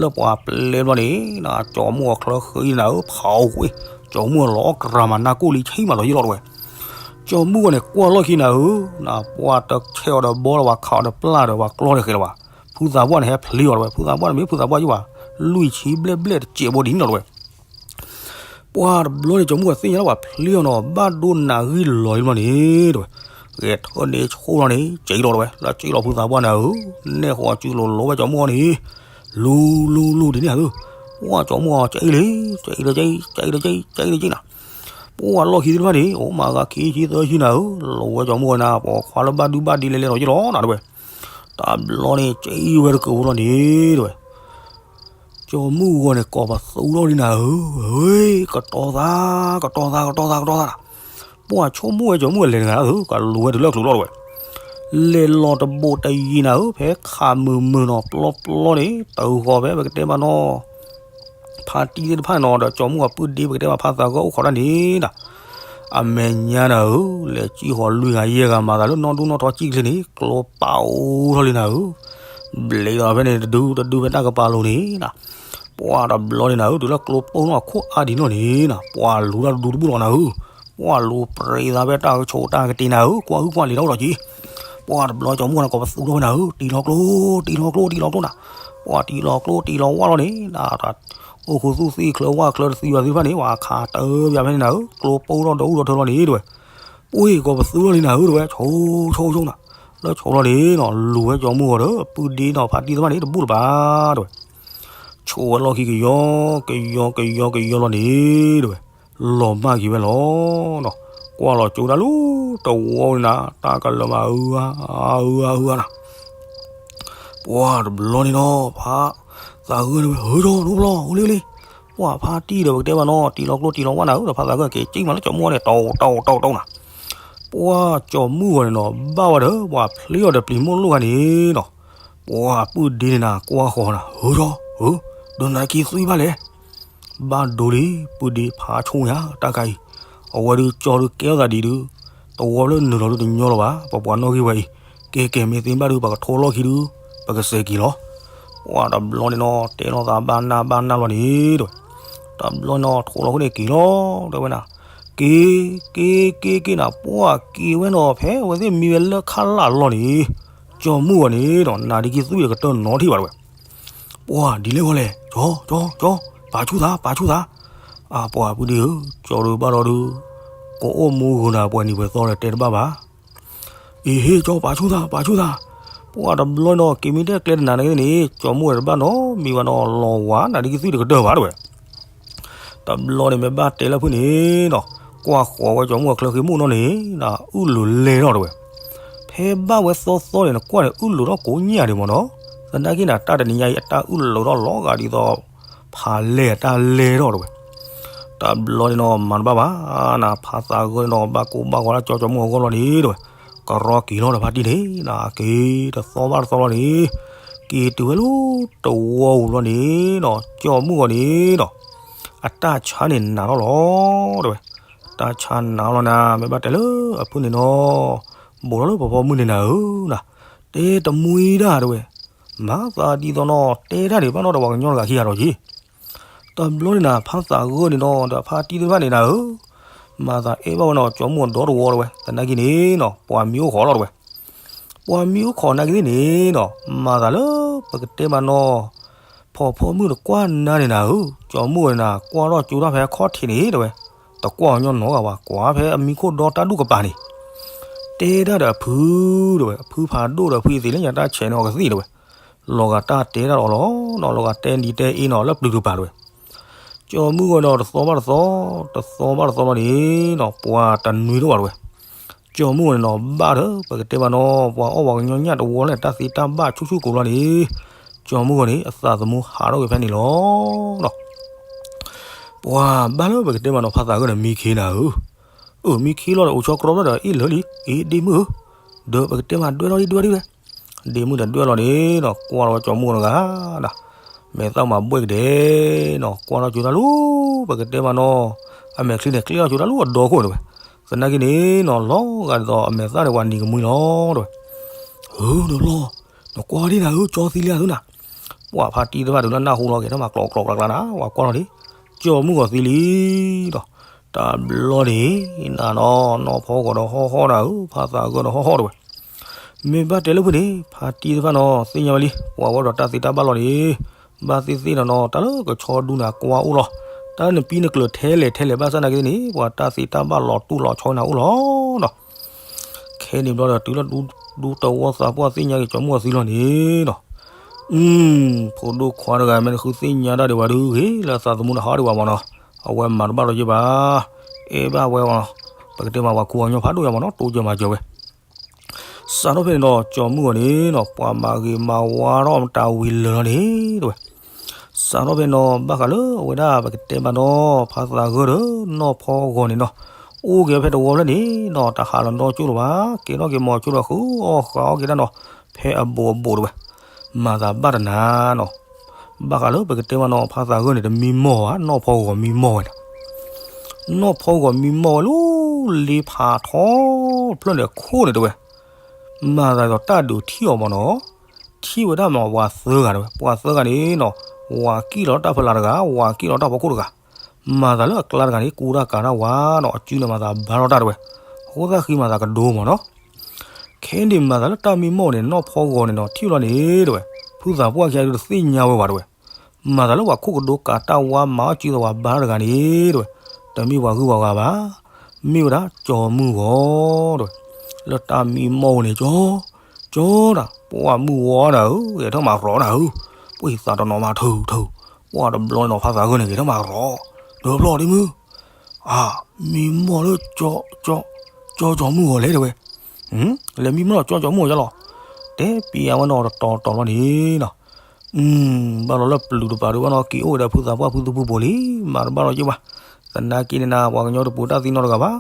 လၢပှၤပျဲဘျီန့ၣ်နီၤ ကၠီၤမူၣ်အီၤချၢဃံနၤဧၢ, ဖးအူကွ့ၢ်, ကၠီၤမူၣ်အီၤလီၤအီၣ်ကြၤမး နၢ်ကိၣ်လံဆံးမးလီၤယံၤလီၤတဝဲ, ကၠီၤမူၣ်အီၤန့ၣ် ကွၢ်လီၢ်ခံနၤဧၢ, နပှၢ်တဆဲးအီၤဒီးဘီဒီးပှၤခးအီၤဒီးပျၢ်ဒီးပှၤကျီန့ၣ်ဃဲလၢၤဘၣ်, ဖုသးပှၢ်န့ၣ် ဟဲဖျ့အီၤတဝဲ, ဖုသးပှၢ်န့ၣ်မ့ၢ်ဖုသးပှၢ်ယံၤဘၣ်, လွံၢ်ဆံဘျဲၣ်ဘျဲၣ်တစဲးဘိဒ်န့ၣ်လီၤတဝဲ ပှၢ်တဘျီန့ၣ် ကၠီၤမူၣ်အီၤသ့ၣ်ညါလၢပှၤဖျ့အီၤနီၤ ဘၣ်ဒိနးဂံၢ်လီၤလံဘျီန့ၣ်တဝဲ, ဂဲၤထၢၣ်န့ၣ်ဆိၣ်လီၤန့ၣ် ကၠံလီၤတဝဲ လၢကၠံလီၤဖုသးပှၢ်နၤဧၢ, နဲၣ်ဃီၤကၠူလိၤလိၤဝဲကၠီၤမူၣ်အီၤန့ၣ်, လူၤလူၤလူၤဒ်န့ၣ်ဧါသု, ပှၢ်ကၠီၤမူၣ်အီၤကၠံလံ, ကၠံလၢကၠံ, ကၠံလၢကၠံ, ကၠံလၢကၠံနၤ, ပှၢ်လီၢ်ခံသ့ၣ်တဖၣ်န့ၣ် အိၣ်မးဂၤခံဆံသၢဆံနၤဧၢ, လိၤဝဲကၠီၤမူၣ်အီၤနၤ ပိာ်ခွါလၢဘၣ်ဒုဘၣ်ဒ်လဲၣ်လဲၣ်လီၤယံၤလီၤနၤတဝဲ, တဘျီန့ၣ် ကၠံဝဲတကဝီၤလီၤန့ၣ်တဝဲ ကၠီၤမူၣ်အဂီၢ်န့ၣ် ကိးပသူထီၣ်လံနၤဧၢ, ကတီၤသး, ကတီၤသး, ကတီၤသး, ကတီၤသးနၤ, ပှၢ်ဆိကမိၣ်ဝဲကၠီၤမူၣ်အလဲၤတဂၤလၢသု ကလူၤဝဲတုၤလၢအချုးလီၤတဝဲ, လဲၤလီၤတဘိးတယံၤနၤဧၢ, ဖဲခးမုာ်မုာ်နီၤ ပျီပျီန့ၣ် တဂီၤဖဲပကတဲမးနီၤ ဖါတံၢ်သ့ၣ်တဖၣ်န့ၣ်နီၤ ဒီးကၠီၤမူၣ်အပုၢ်ဒ့ ပကတဲမးဖါသးဂၢၢ်အိၣ်ခိးတၢ်န့ၣ်နၤ, အမဲာ်ညါနၤဧၢ, လဲၤစံၣ်ဃီၤလွံၢ်ဂၤယဲၢ်ဂၤ မၤသးလၢနီၢ်ဒူၣ်နီၢ်ထီစံၣ်ချ့န့ၣ် ကျိပာ်အိၣ်ထီၣ်လံနၤဧၢ, ဘျဲးဒီးဖဲန့ၣ် တဒုတဒုဖဲတၢ်ကပၤလိၤန့ၣ်နၤ, ပှၢ်တဘျီန့ၣ်နၤဧၢ, တုၤလၢကျိပိၢ်နီၢ်အခိၣ်အါဒံးနီၢ်န့ၣ်နၤ, ပှၢ်လူၤတၢ်တဒူတဘူၣ်လီၤနၤဧၢ, ပှၢ်လူၤပြံးသးဖဲတၢ်ကဆိးတၢ်ကတ့ၤနၤဧၢ, ကွၢ်ဟုၣ်ကွၢ်လံၤထီၣ်အိၣ်ဒီးက့ၤ, ပှၢ်တဘျီကၠီၤမူၣ်န့ၣ် ကိးပသူထီၣ်ဝဲနၤဧၢ, တံၤလီၤကျိ, တံၤလီၤကျိ, တံၤလီၤကျိနၤ, ပှၢ်တံၤလီၤကျိ တံၤလီၤဝါလီၤန့ၣ်နၤ, အိၣ်ဃူသူၣ်သံချၢဝၣ်ချၢတသံဘၣ်သ့ၣ်တဖၣ်န့ၣ် ပှၤခးတၢၢ်ပၠးဖဲန့ၣ်နၤဧၢ, ကျိပိၢ်ထီၣ်ဒီးအူထီၣ်ထၢလီၤန့ၣ်တဲဝဲ, ပှ့ၤကီးပသူထီၣ်လံနၤဧၢတဲဝဲ, ဆိဆိဆိနၤ, လၢဆိလီၤန့ၣ်နီၤ လူၤဝဲကၠီမုၢ်ဂီၤဒီး ပုၢ်ဒ့နီၤ ဖါတံၢ်သ့ၣ်တဖၣ်န့ၣ် တဘူၣ်လၢၤဘၣ်တဲဝဲ, ဆိဝဲလီၢ်ခံကယီကယီကယီကယီလီၤန့ၣ်တဲဝဲ, လီၤမၢ်က့ၤဝဲလီၤနီၤ, ကွၢ်လီၤကၠိတၢ်လူတဝီန့ၣ်နၤ တၢ်ကလၢာ်မးအုအါအုအါအုအါနၤ ပှၤတဘျီန့ၣ်နီၤ ဖါသးဂၢၢ်န့ၣ်ဝဲ ဟၢဒီးနီတဘျီအိၣ်လံလံ, ပှၤဖါတံၢ်ဒီးပကတဲဘၣ်နီၤ တံၤလီၤကျိတံၤလီၤဝၣ်နၤဧၢဒီး ဖါသးဂၢၢ်က့ၤကၠံမးလၢကၠီမုၢ်ဂီၤန့ၣ် တီတီတီတီနၤ, ပှၤကၠီမုၢ်ဂီၤန့ၣ်နီၤ ဘၣ်ဝဲဒီး ပှၤဖျ့အီၤဒီးပျံၤမိၢ်လိၣ်ဂၤန့ၣ်နီၤ, ပှၤပုၢ်ဒ့န့ၣ်နၤ ကွၢ်ဃီၤနၤ ဟၢဒီး ဧၢ, ဒီးနၤက့ၤသွံဘၣ်လဲၣ် ဘၣ်ဒိလံ ပုၢ်ဒ့ဖးဆိညါတၢ်ခါအံၤ, အဝဲဒုးကၠီဒုးကဲထီၣ်သးဒံးဒုး, တဝီဖျၢၣ်နုာ်လီၤဒုးတညီလီၤဘၣ်, ပပှၤနီၣ်ဂံၢ်ဝဲအံၤ, ကဲကဲမ့ၢ်သ့ဘၣ်ဒုး ပကထိလီၢ်ခံဒုး, ပကစဲးက့ၤလီၤ. ပှၤတဘျီန့ၣ်နီၤ တဲလိာ်သးဘၣ်နၢ်ဘၣ်နၢ်လီၤန့ၣ်ဒီး, တဘျီနီၤ ထိလီၤဃိန့ၣ်က့ၤလီၤ တဲဝဲနၤ, က့ၤ, က့ၤက့ၤက့ၤနၤ ပှၤက့ၤဝဲနီၤ ဖဲအဝဲသ့ၣ်မံဝဲလၢခါလာ်လီၤန့ၣ်, ကၠီမုၢ်ဂီၤန့ၣ်ဒီး နၤဒ်က့ၤသွံဒီးကတၢၢ်နီထံၣ်ဘၣ်တဲဝဲ ပှၤဒ်လဲၣ်ဂီၢ်လဲၣ်, ကၠီ, ကၠီ, ကၠီ, ပာ်ဆူၣ်သး, ပာ်ဆူၣ်သး, အပှၤပုၢ်ဒ့ဧၢ, ကၠီဒုးဘၣ်ဒီးဒုး, ကအိၣ်မူဂုၤနၤပှဲၤနံၤပှဲၤသီဒီးတဲတဘၣ်ဘၣ်. အ့ဟ့ၣ်ကၠီ ပာ်ဆူၣ်သး, ပာ်ဆူၣ်သး, ပှၤတဘျီနီၤ က့ၤမ့ၢ်တဲကျဲတနၤန့ၣ်န့ၣ် ကၠီမုၢ်ဝဲတဘၣ်နီတမံၤဘၣ်နီၤ လီၤဝါ နၤဒ်က့ၤသွံဒီးကတၢၢ်ဘၣ်တဲဝဲ တဘျီန့ၣ်မ့ၢ်ဘၣ်တဲလၢဖုၣ်န့ၣ်နီၤ, ကွၢ်ဃီၤဝဲကၠီမုၢ်အချၢဃ့မုၣ်နီၤန့ၣ်, အုၣ်လိာ်လဲၢ်ထီၣ်တဲဝဲ, ဖဲဘၣ်ဝဲသီသီန့ၣ် နကွၢ်န့ၣ် အုၣ်လိာ်ထီၣ်ကိးညၣ်ဒံးမ့ၢ်နီၤ, သနာ်က့န့ၣ် တၢ်တနံၤညါအံၤ အတၢ်အုၣ်လိာ်ထီၣ်လီၤဂာ်ဒ်သိး ဖးလဲၢ်အတၢ်လဲၢ်ထီၣ်တဲဝဲ, တဘျီန့ၣ်နီၤ မၤတဘၣ်ဘၣ်နၤ ဖါသးဂၢၢ်န့ၣ်နီၤ ဘၣ်ကိးဘၣ်ဂီၤလၢကၠီကၠီမုၢ်အဂီၢ်လီၤန့ၣ်တဲဝဲ, ကရီက့ၤလီၤဒီးဖါတံၢ်န့ၣ်နၤ က့ၤတသီဘၣ်တသီလီၤန့ၣ်, က့ၤတုၤဝဲလၢတဝီပူၤလီၤန့ၣ်နီၤ ကၠီမုၢ်ဂီၤန့ၣ်နီၤ အတၢ်ဆါန့ၣ်နးထီၣ်လီၤတဲဝဲ, တၢ်ဆါနးလီၤနၤ မ့ၢ်ဘၣ်တဲလၢအဖုၣ်န့ၣ်နီၤ, ဘူးထီၣ်လၢပဖီမုၢ်န့ၣ်နၤဧၢနၤ, တဲတမှံဒၣ်တဲဝဲ, မၤသးဒ်သိးနီၤ တဲတၢ်န့ၣ်ဘၣ်နီၤဒီးပှၤကညီတဂၤခံဂၤဒီးက့ၤ တဘျီန့ၣ်နၤ ဖါသးဂၢၢ်န့ၣ်နီၤ ဒီးဖါတံၢ်သ့ၣ်တဖၣ်န့ၣ်နၤဧၢ, မၤသးအဲၣ်ဘၣ်ဝဲနီၤ ကၠီမုၢ်အဒီတဝီတဲဝဲ သနာ်က့န့ၣ်နီၤ ပှၤမံအိၣ်ခိးလီၤတဲဝဲ, ပှၤမံအိၣ်ခိးနာ်က့သ့ၣ်န့ၣ်နီၤ မၤသးလၢပကတဲမးနီၤ, ဖီဖီမုၢ်တကွၢ်နၤန့ၣ်နၤဧၢ, ကၠီမုၢ်ဝဲန့ၣ်နၤ ကွၢ်ထီၣ်ကၠိတၢ်ဖဲခီၣ်ထံးန့ၣ်တဲဝဲ, တကွၢ်အီၤညီနီတဂၤဘၣ် ကွၢ်ဖဲအမံခိၣ်ဒီတၢ်ဒူၣ်ကပၤန့ၣ် တဲဒၣ်ဒီးအဖုတဲဝဲ အဖုဖးဒိၣ်ဒီးအဖုအသ့ၣ်လၢညါတၢ်ဆဲးန့ၢ်အီၤကသ့ၣ်တဲဝဲ, လီၤဂာ်တၢ်တဲတၢ်ဒီးအီၤလီၤနီၤ လီၤဂာ်တဲနံၤတဲအ့နီၤ လၢပျုၤတပၤတဲဝဲ, ကၠီမုၢ်ဂီၤနီၤ တသီဘၣ်တသီ, တသီဘၣ်တသီလီၤန့ၣ်နီၤ ပှၤတနွံတအိၣ်ဘၣ်တဲဝဲ, ကၠီမုၢ်ဂီၤန့ၣ်နီၤ ဘၣ်ဒီး ပကတဲမးနီၤ ပှၤအီၣ်ပှၤကညီညၣ်တဝီလၢတၢ်သ့တၢ်ဘၣ်ဆူၣ်ဆူၣ်ကိးလီၤန့ၣ်, ကၠီမုၢ်ဂီၤန့ၣ် အသးသမူဟးထီၣ်က့ၤဖဲန့ၣ်လီၤ ပှၤဘၣ်လၢပကတဲမးနီၤ ဖါသးဂၢၢ်န့ၣ် မံခ့နၤဧၢ, အၢ မံခ့လီၤဒီး အိၣ်ဆီကြီလီၤဒီး အ့ၣ်လၢလံ အ့ၣ်ဒ့မုၣ်ဧၢ, ဒီးပကတဲမးဒွဲၣ်ထီၣ်ဒံးဒွဲၣ်ဒံးဝဲ, ဒ့မုၣ်ဒီးဒွဲၣ်လီၤန့ၣ်နီၤ ကွၢ်လီၤကၠီမုၢ်ဂီၤတဂၤဒီး, မဲာ်သၣ်မၤဘှဲၣ်ကဒဲနီၤ ကွၢ်ထီၣ်ကၠိတၢ်လူၤ ပကတဲမးနီၤ, အမဲာ်ချံန့ၣ် ကျ့ထီၣ်ကၠိတၢ်လူၤအဒီခိၣ်န့ၣ်ဝဲ, သနာ်က့န့ၣ်နီၤ လီၤဂာ်ဒ်သိးအမဲာ်သၣ်န့ၣ် ပှၤနံၤကမှံလီၤတဲဝဲ, ဧၢ ဒီးလီၤ, နကွၢ်ဒ်နၤဧၢ ကၠီသံလံအသုနၤ, ပှၤဖါတံၢ်တဖၣ်ဒုးလၢနၢ်ဟူလီၤက့ၤတၢ်မၤကျိးကျိးကျါကျါနၤ ပှၤကွၢ်ထီၣ်ဒံး, ကၠီမုၢ်ဂီၤသံလံဒီး, တဘျီန့ၣ်နၤနီၤ နီၢ်ဖီဂီၤဒီးဟီၣ်ဟီၣ်နၤဧၢ ဖါသးဂၢၢ်ဒီးဟီၣ်ဟီၣ်တဲဝဲ, မ့ၢ်ဘၣ်တဲလၢဖုၣ်န့ၣ် ဖါတံၢ်တဖၣ်နီၤ သ့ၣ်ညါဝဲလံ ပှၤဝဲဒီးတၢ်သ့တၢ်ဘၣ်လီၤန့ၣ်, ဘၣ်သ့ၣ်သ့ၣ်နီၤနီၤ တၢ်လၢကဆီဒူနၤကွၢ်အိၣ်လီၤ, တၢ်လၢနပံနကျၢၤထဲလဲၣ်ထဲလဲၣ်ဘၣ်ဆၣ်နာ်က့သ့ၣ်န့ၣ် ပှၤတၢ်သ့တၢ်ဘၣ်လီၤတူၢ်လီၤဆီနၤအိၣ်လီၤနီၤ, ခဲန့ၣ်ဘျီဒီးတုၤလၢဒူတဝီသးပှၢ်သ့ၣ်ညါက့ၤကၠီမုၢ်ဂီၤသံလီၤန့ၣ်နီၤ, ဖိဒိၣ်ခွါတဂၤ မ့ၢ်နဃုသ့ၣ်ညါတၢ်ဒံးဘၣ်ဒုးဂ့ၤ လၢအသးသမူနဟးဒံးဘၣ်မးနီၤ, အဝဲမၤတဘၣ်လီၤယ့ၢ်ဘၣ်, အဲၣ်ဘၣ်ဝဲအီၤ, ပကတဲမးပှၤခူအီၤညီဖးဒိၣ်ယါမးနီၤ တိစၢၤမၤစၢၤဝဲ စးထီၣ်ဖဲန့ၣ်ဒီး ကၠီမုၢ်ဂီၤန့ၣ်နီၤ ပှၤမၤဂ့ၤမၤဝါထီၣ်မတၤဝံၤလၢာ်လီၤန့ၣ်တဲဝဲ, စးထီၣ်ဖဲန့ၣ်နီၤ ဘၣ်ဃးလၢအဝဲဒၣ်ပကတဲမးနီၤ ဖါသးဂၢၢ်ဒီးနီၢ်ဖီဂီၤန့ၣ်နီၤ, အိၣ်က့ၤဖဲတဝီဖျၢၣ်န့ၣ်နီၤ တဟးလီၤဒီကၠိလၢၤဘၣ်, ကဲထီၣ်က့ၤမီၤကၠိဒီးဃုအီၣ်ဃုအီၣ်က့ၤတၢ်နီၤ, ဖဲအဘူးအဘူးတဲဝဲ, မၤသးဘၣ်တနၤနီၤ ဘၣ်ဃးလၢပကတဲမးနီၤ ဖါသးဂၢၢ်န့ၣ် တမံမီၢ်ဘၣ် နီၢ်ဖီဂီၤမံမီၢ်ဝဲန့ၣ်, နီၢ်ဖီဂီၤမံမီၢ်ဝဲလၢ လ့ဖးထီဖျၢၣ်န့ၣ်အခိၣ်န့ၣ်တဲဝဲ, မၤသးဒ်သိးတၢ်ဒုးထံၣ်အီၤမးနီၤ, ထံၣ်ဝဲဒၣ်မးပှၤသၢဂၤတဲဝဲ, ပှၤသၢဂၤန့ၣ်နီၤ, ဝၤကံၣ်လီၤတၢ်ဖီလာ်တဂၤ, ဝၤကံၣ်လီၤတၢ်ဖီခိၣ်တဂၤ, မၤသးလၢအကျါတဂၤန့ၣ် ကူတၢ်ကၤတၢ်ဝါနီၤ, အစုန့ၣ်မၤသးဘါထီၣ်တၢ်တဲဝဲ, အဃိသတးဃံမၤသးကဒိမးနီၤ ခဲန့ၣ်မၤသးလၢတၢ်မံမီၢ်န့ၣ် နီၢ်ဖီဂီၤန့ၣ်နီၤ ထံၣ်လီၤန့ၣ်တဲဝဲ, ဖုသးပှၢ်ခံဂၤဒုးတသ့ၣ်ညါဝဲဘၣ်တဲဝဲ, မၤသးလၢပှၤခိၣ်ကဒိကးတၢ်ဝါမၤအီၣ်စုသဝးဘါတဂၤန့ၣ် တဲဝဲ, တမ့ၢ်ပှၤဂုၤပှၤဂၤဘၣ်, မ့ၢ်ဝဲဒၣ်ကၠီၤမုၢ်ဂီၤ တဲဝဲ, လၢတၢ်မံမီၢ်ဝဲန့ၣ် ကၠီ, ကၠီတၢ်, ပှၢ်မုၢ်ဝီနၤဧၢ, ဂဲၤထၢၣ်မၤရီနၤဧၢ, ပှၢ်သးတနီၤမးထုထု, ပှၢ်တဘျီန့ၣ်နီၤ ဖးသးဂၢၢ်န့ၣ် ဂဲၤထၢၣ်မၤရီ, ဒၢဖျီၣ်ဒ့မုၢ် အါ, မံမီၢ်လၢ ကၠီကၠီမုၢ်ဂီၤလဲၣ်တဲဝဲ, လဲၤမံမီၢ်လၢကၠီကၠီမုၢ်ဂီၤယလီၤ, တဲပံအဝဲနီၤတတီၤတီၤလီၤန့ၣ်နီၤ, ဘၣ်လီၤလၢပျုၤတပၤဒုးဘၣ်နီၤ က့ၤအိၣ်ဝဲဒီးဖုသးပှၢ်ဖုသူဖုဖိလံ, မၤတဘၣ်လီၤက့ၤဘၣ်, သနာ်က့န့ၣ်နၤ ပှၤကညီတပူၤတၢ်သံနီတဂၤဘၣ်,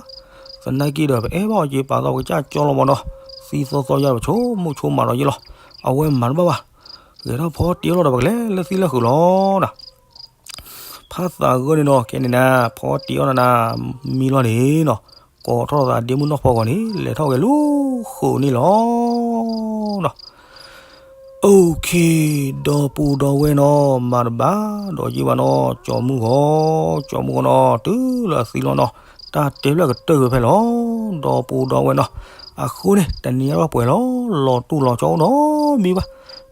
သနာ်က့ဒီး ပအဲၣ်ဘၣ်အီၤက့ၤပာ်သီပကစၢ်ကၠီလီၤမးနီၤ, သံသီသီယါဒီးပဆိကမိၣ်ဆိကမးဒီးယလီၤ, အဝဲမၤတဘၣ်ဘၣ်, ဂဲၤထီၣ်ဖီတ့အီၣ်လီၤဒီးပကလဲၤလၢသံလၢဃုာ်လီၤနီၤ ဖးသးဂၢၢ်န့ၣ်နီၤ ခဲန့ၣ်နၤ ဖီတ့အီၣ်နၤနၤ မံလီၤန့ၣ်နီၤ, ကိးထီၣ်သးဒ့မုၢ်နီၢ်ဖီဂီၤန့ၣ် လဲၤထီၣ်က့ၤလၢဃုာ်န့ၣ်လီၤနီၤ, အိၣ်ခ့, ဒီပုၢ်ဒီဝဲၢ်နီၤ မၤတဘၣ်ဒီးယ့ၢ်ဘၣ်နီၤ ကၠီမုၢ်ဂီၤ, ကၠီမုၢ်ဂီၤနီၤ တုၤလၢအသံလီၤနီၤ, တၢ်တဲဖျၢၣ်ကတၢၢ်ကွံာ်ဖဲလီၤ, ဒီပုၢ်ဒီဝဲၢ်နီၤ, အဃိန့ၣ် တနံၤအံၤပှဲၤလီၤ လီၤတူၢ်လီၤကၠီအိၣ်နီတမံၤဘၣ်,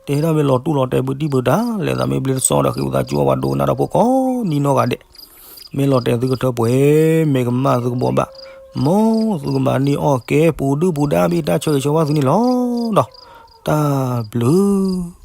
တဲဒၣ်မ့ၢ်လီၤတူၢ်လီၤတဲာ်ပူၤတံၢ်ပူၤတာ် လဲၤသးမ့ၢ်ဘျ့တစီဒီးဃ့ဝံသးစူၤအဝဲဒိကနၣ်တၢ်ဖိကိးနံၤနီၢ်ဂၤဒဲး, မ့ၢ်လီၤတဲာ်သုကထၢပှဲၤ မ့ၢ်ကမၣ်သုကဘိးဘၣ်, မ်သုကမၤန့ၢ်အီၣ်ကဲပူၤဒုၣ်ပူၤဒါဘ့ၣ်တၢ်ဆၢဂ့ၤဆၢဝါသုန့ၣ်လီၤနီၤ, တၢ်ဘျုး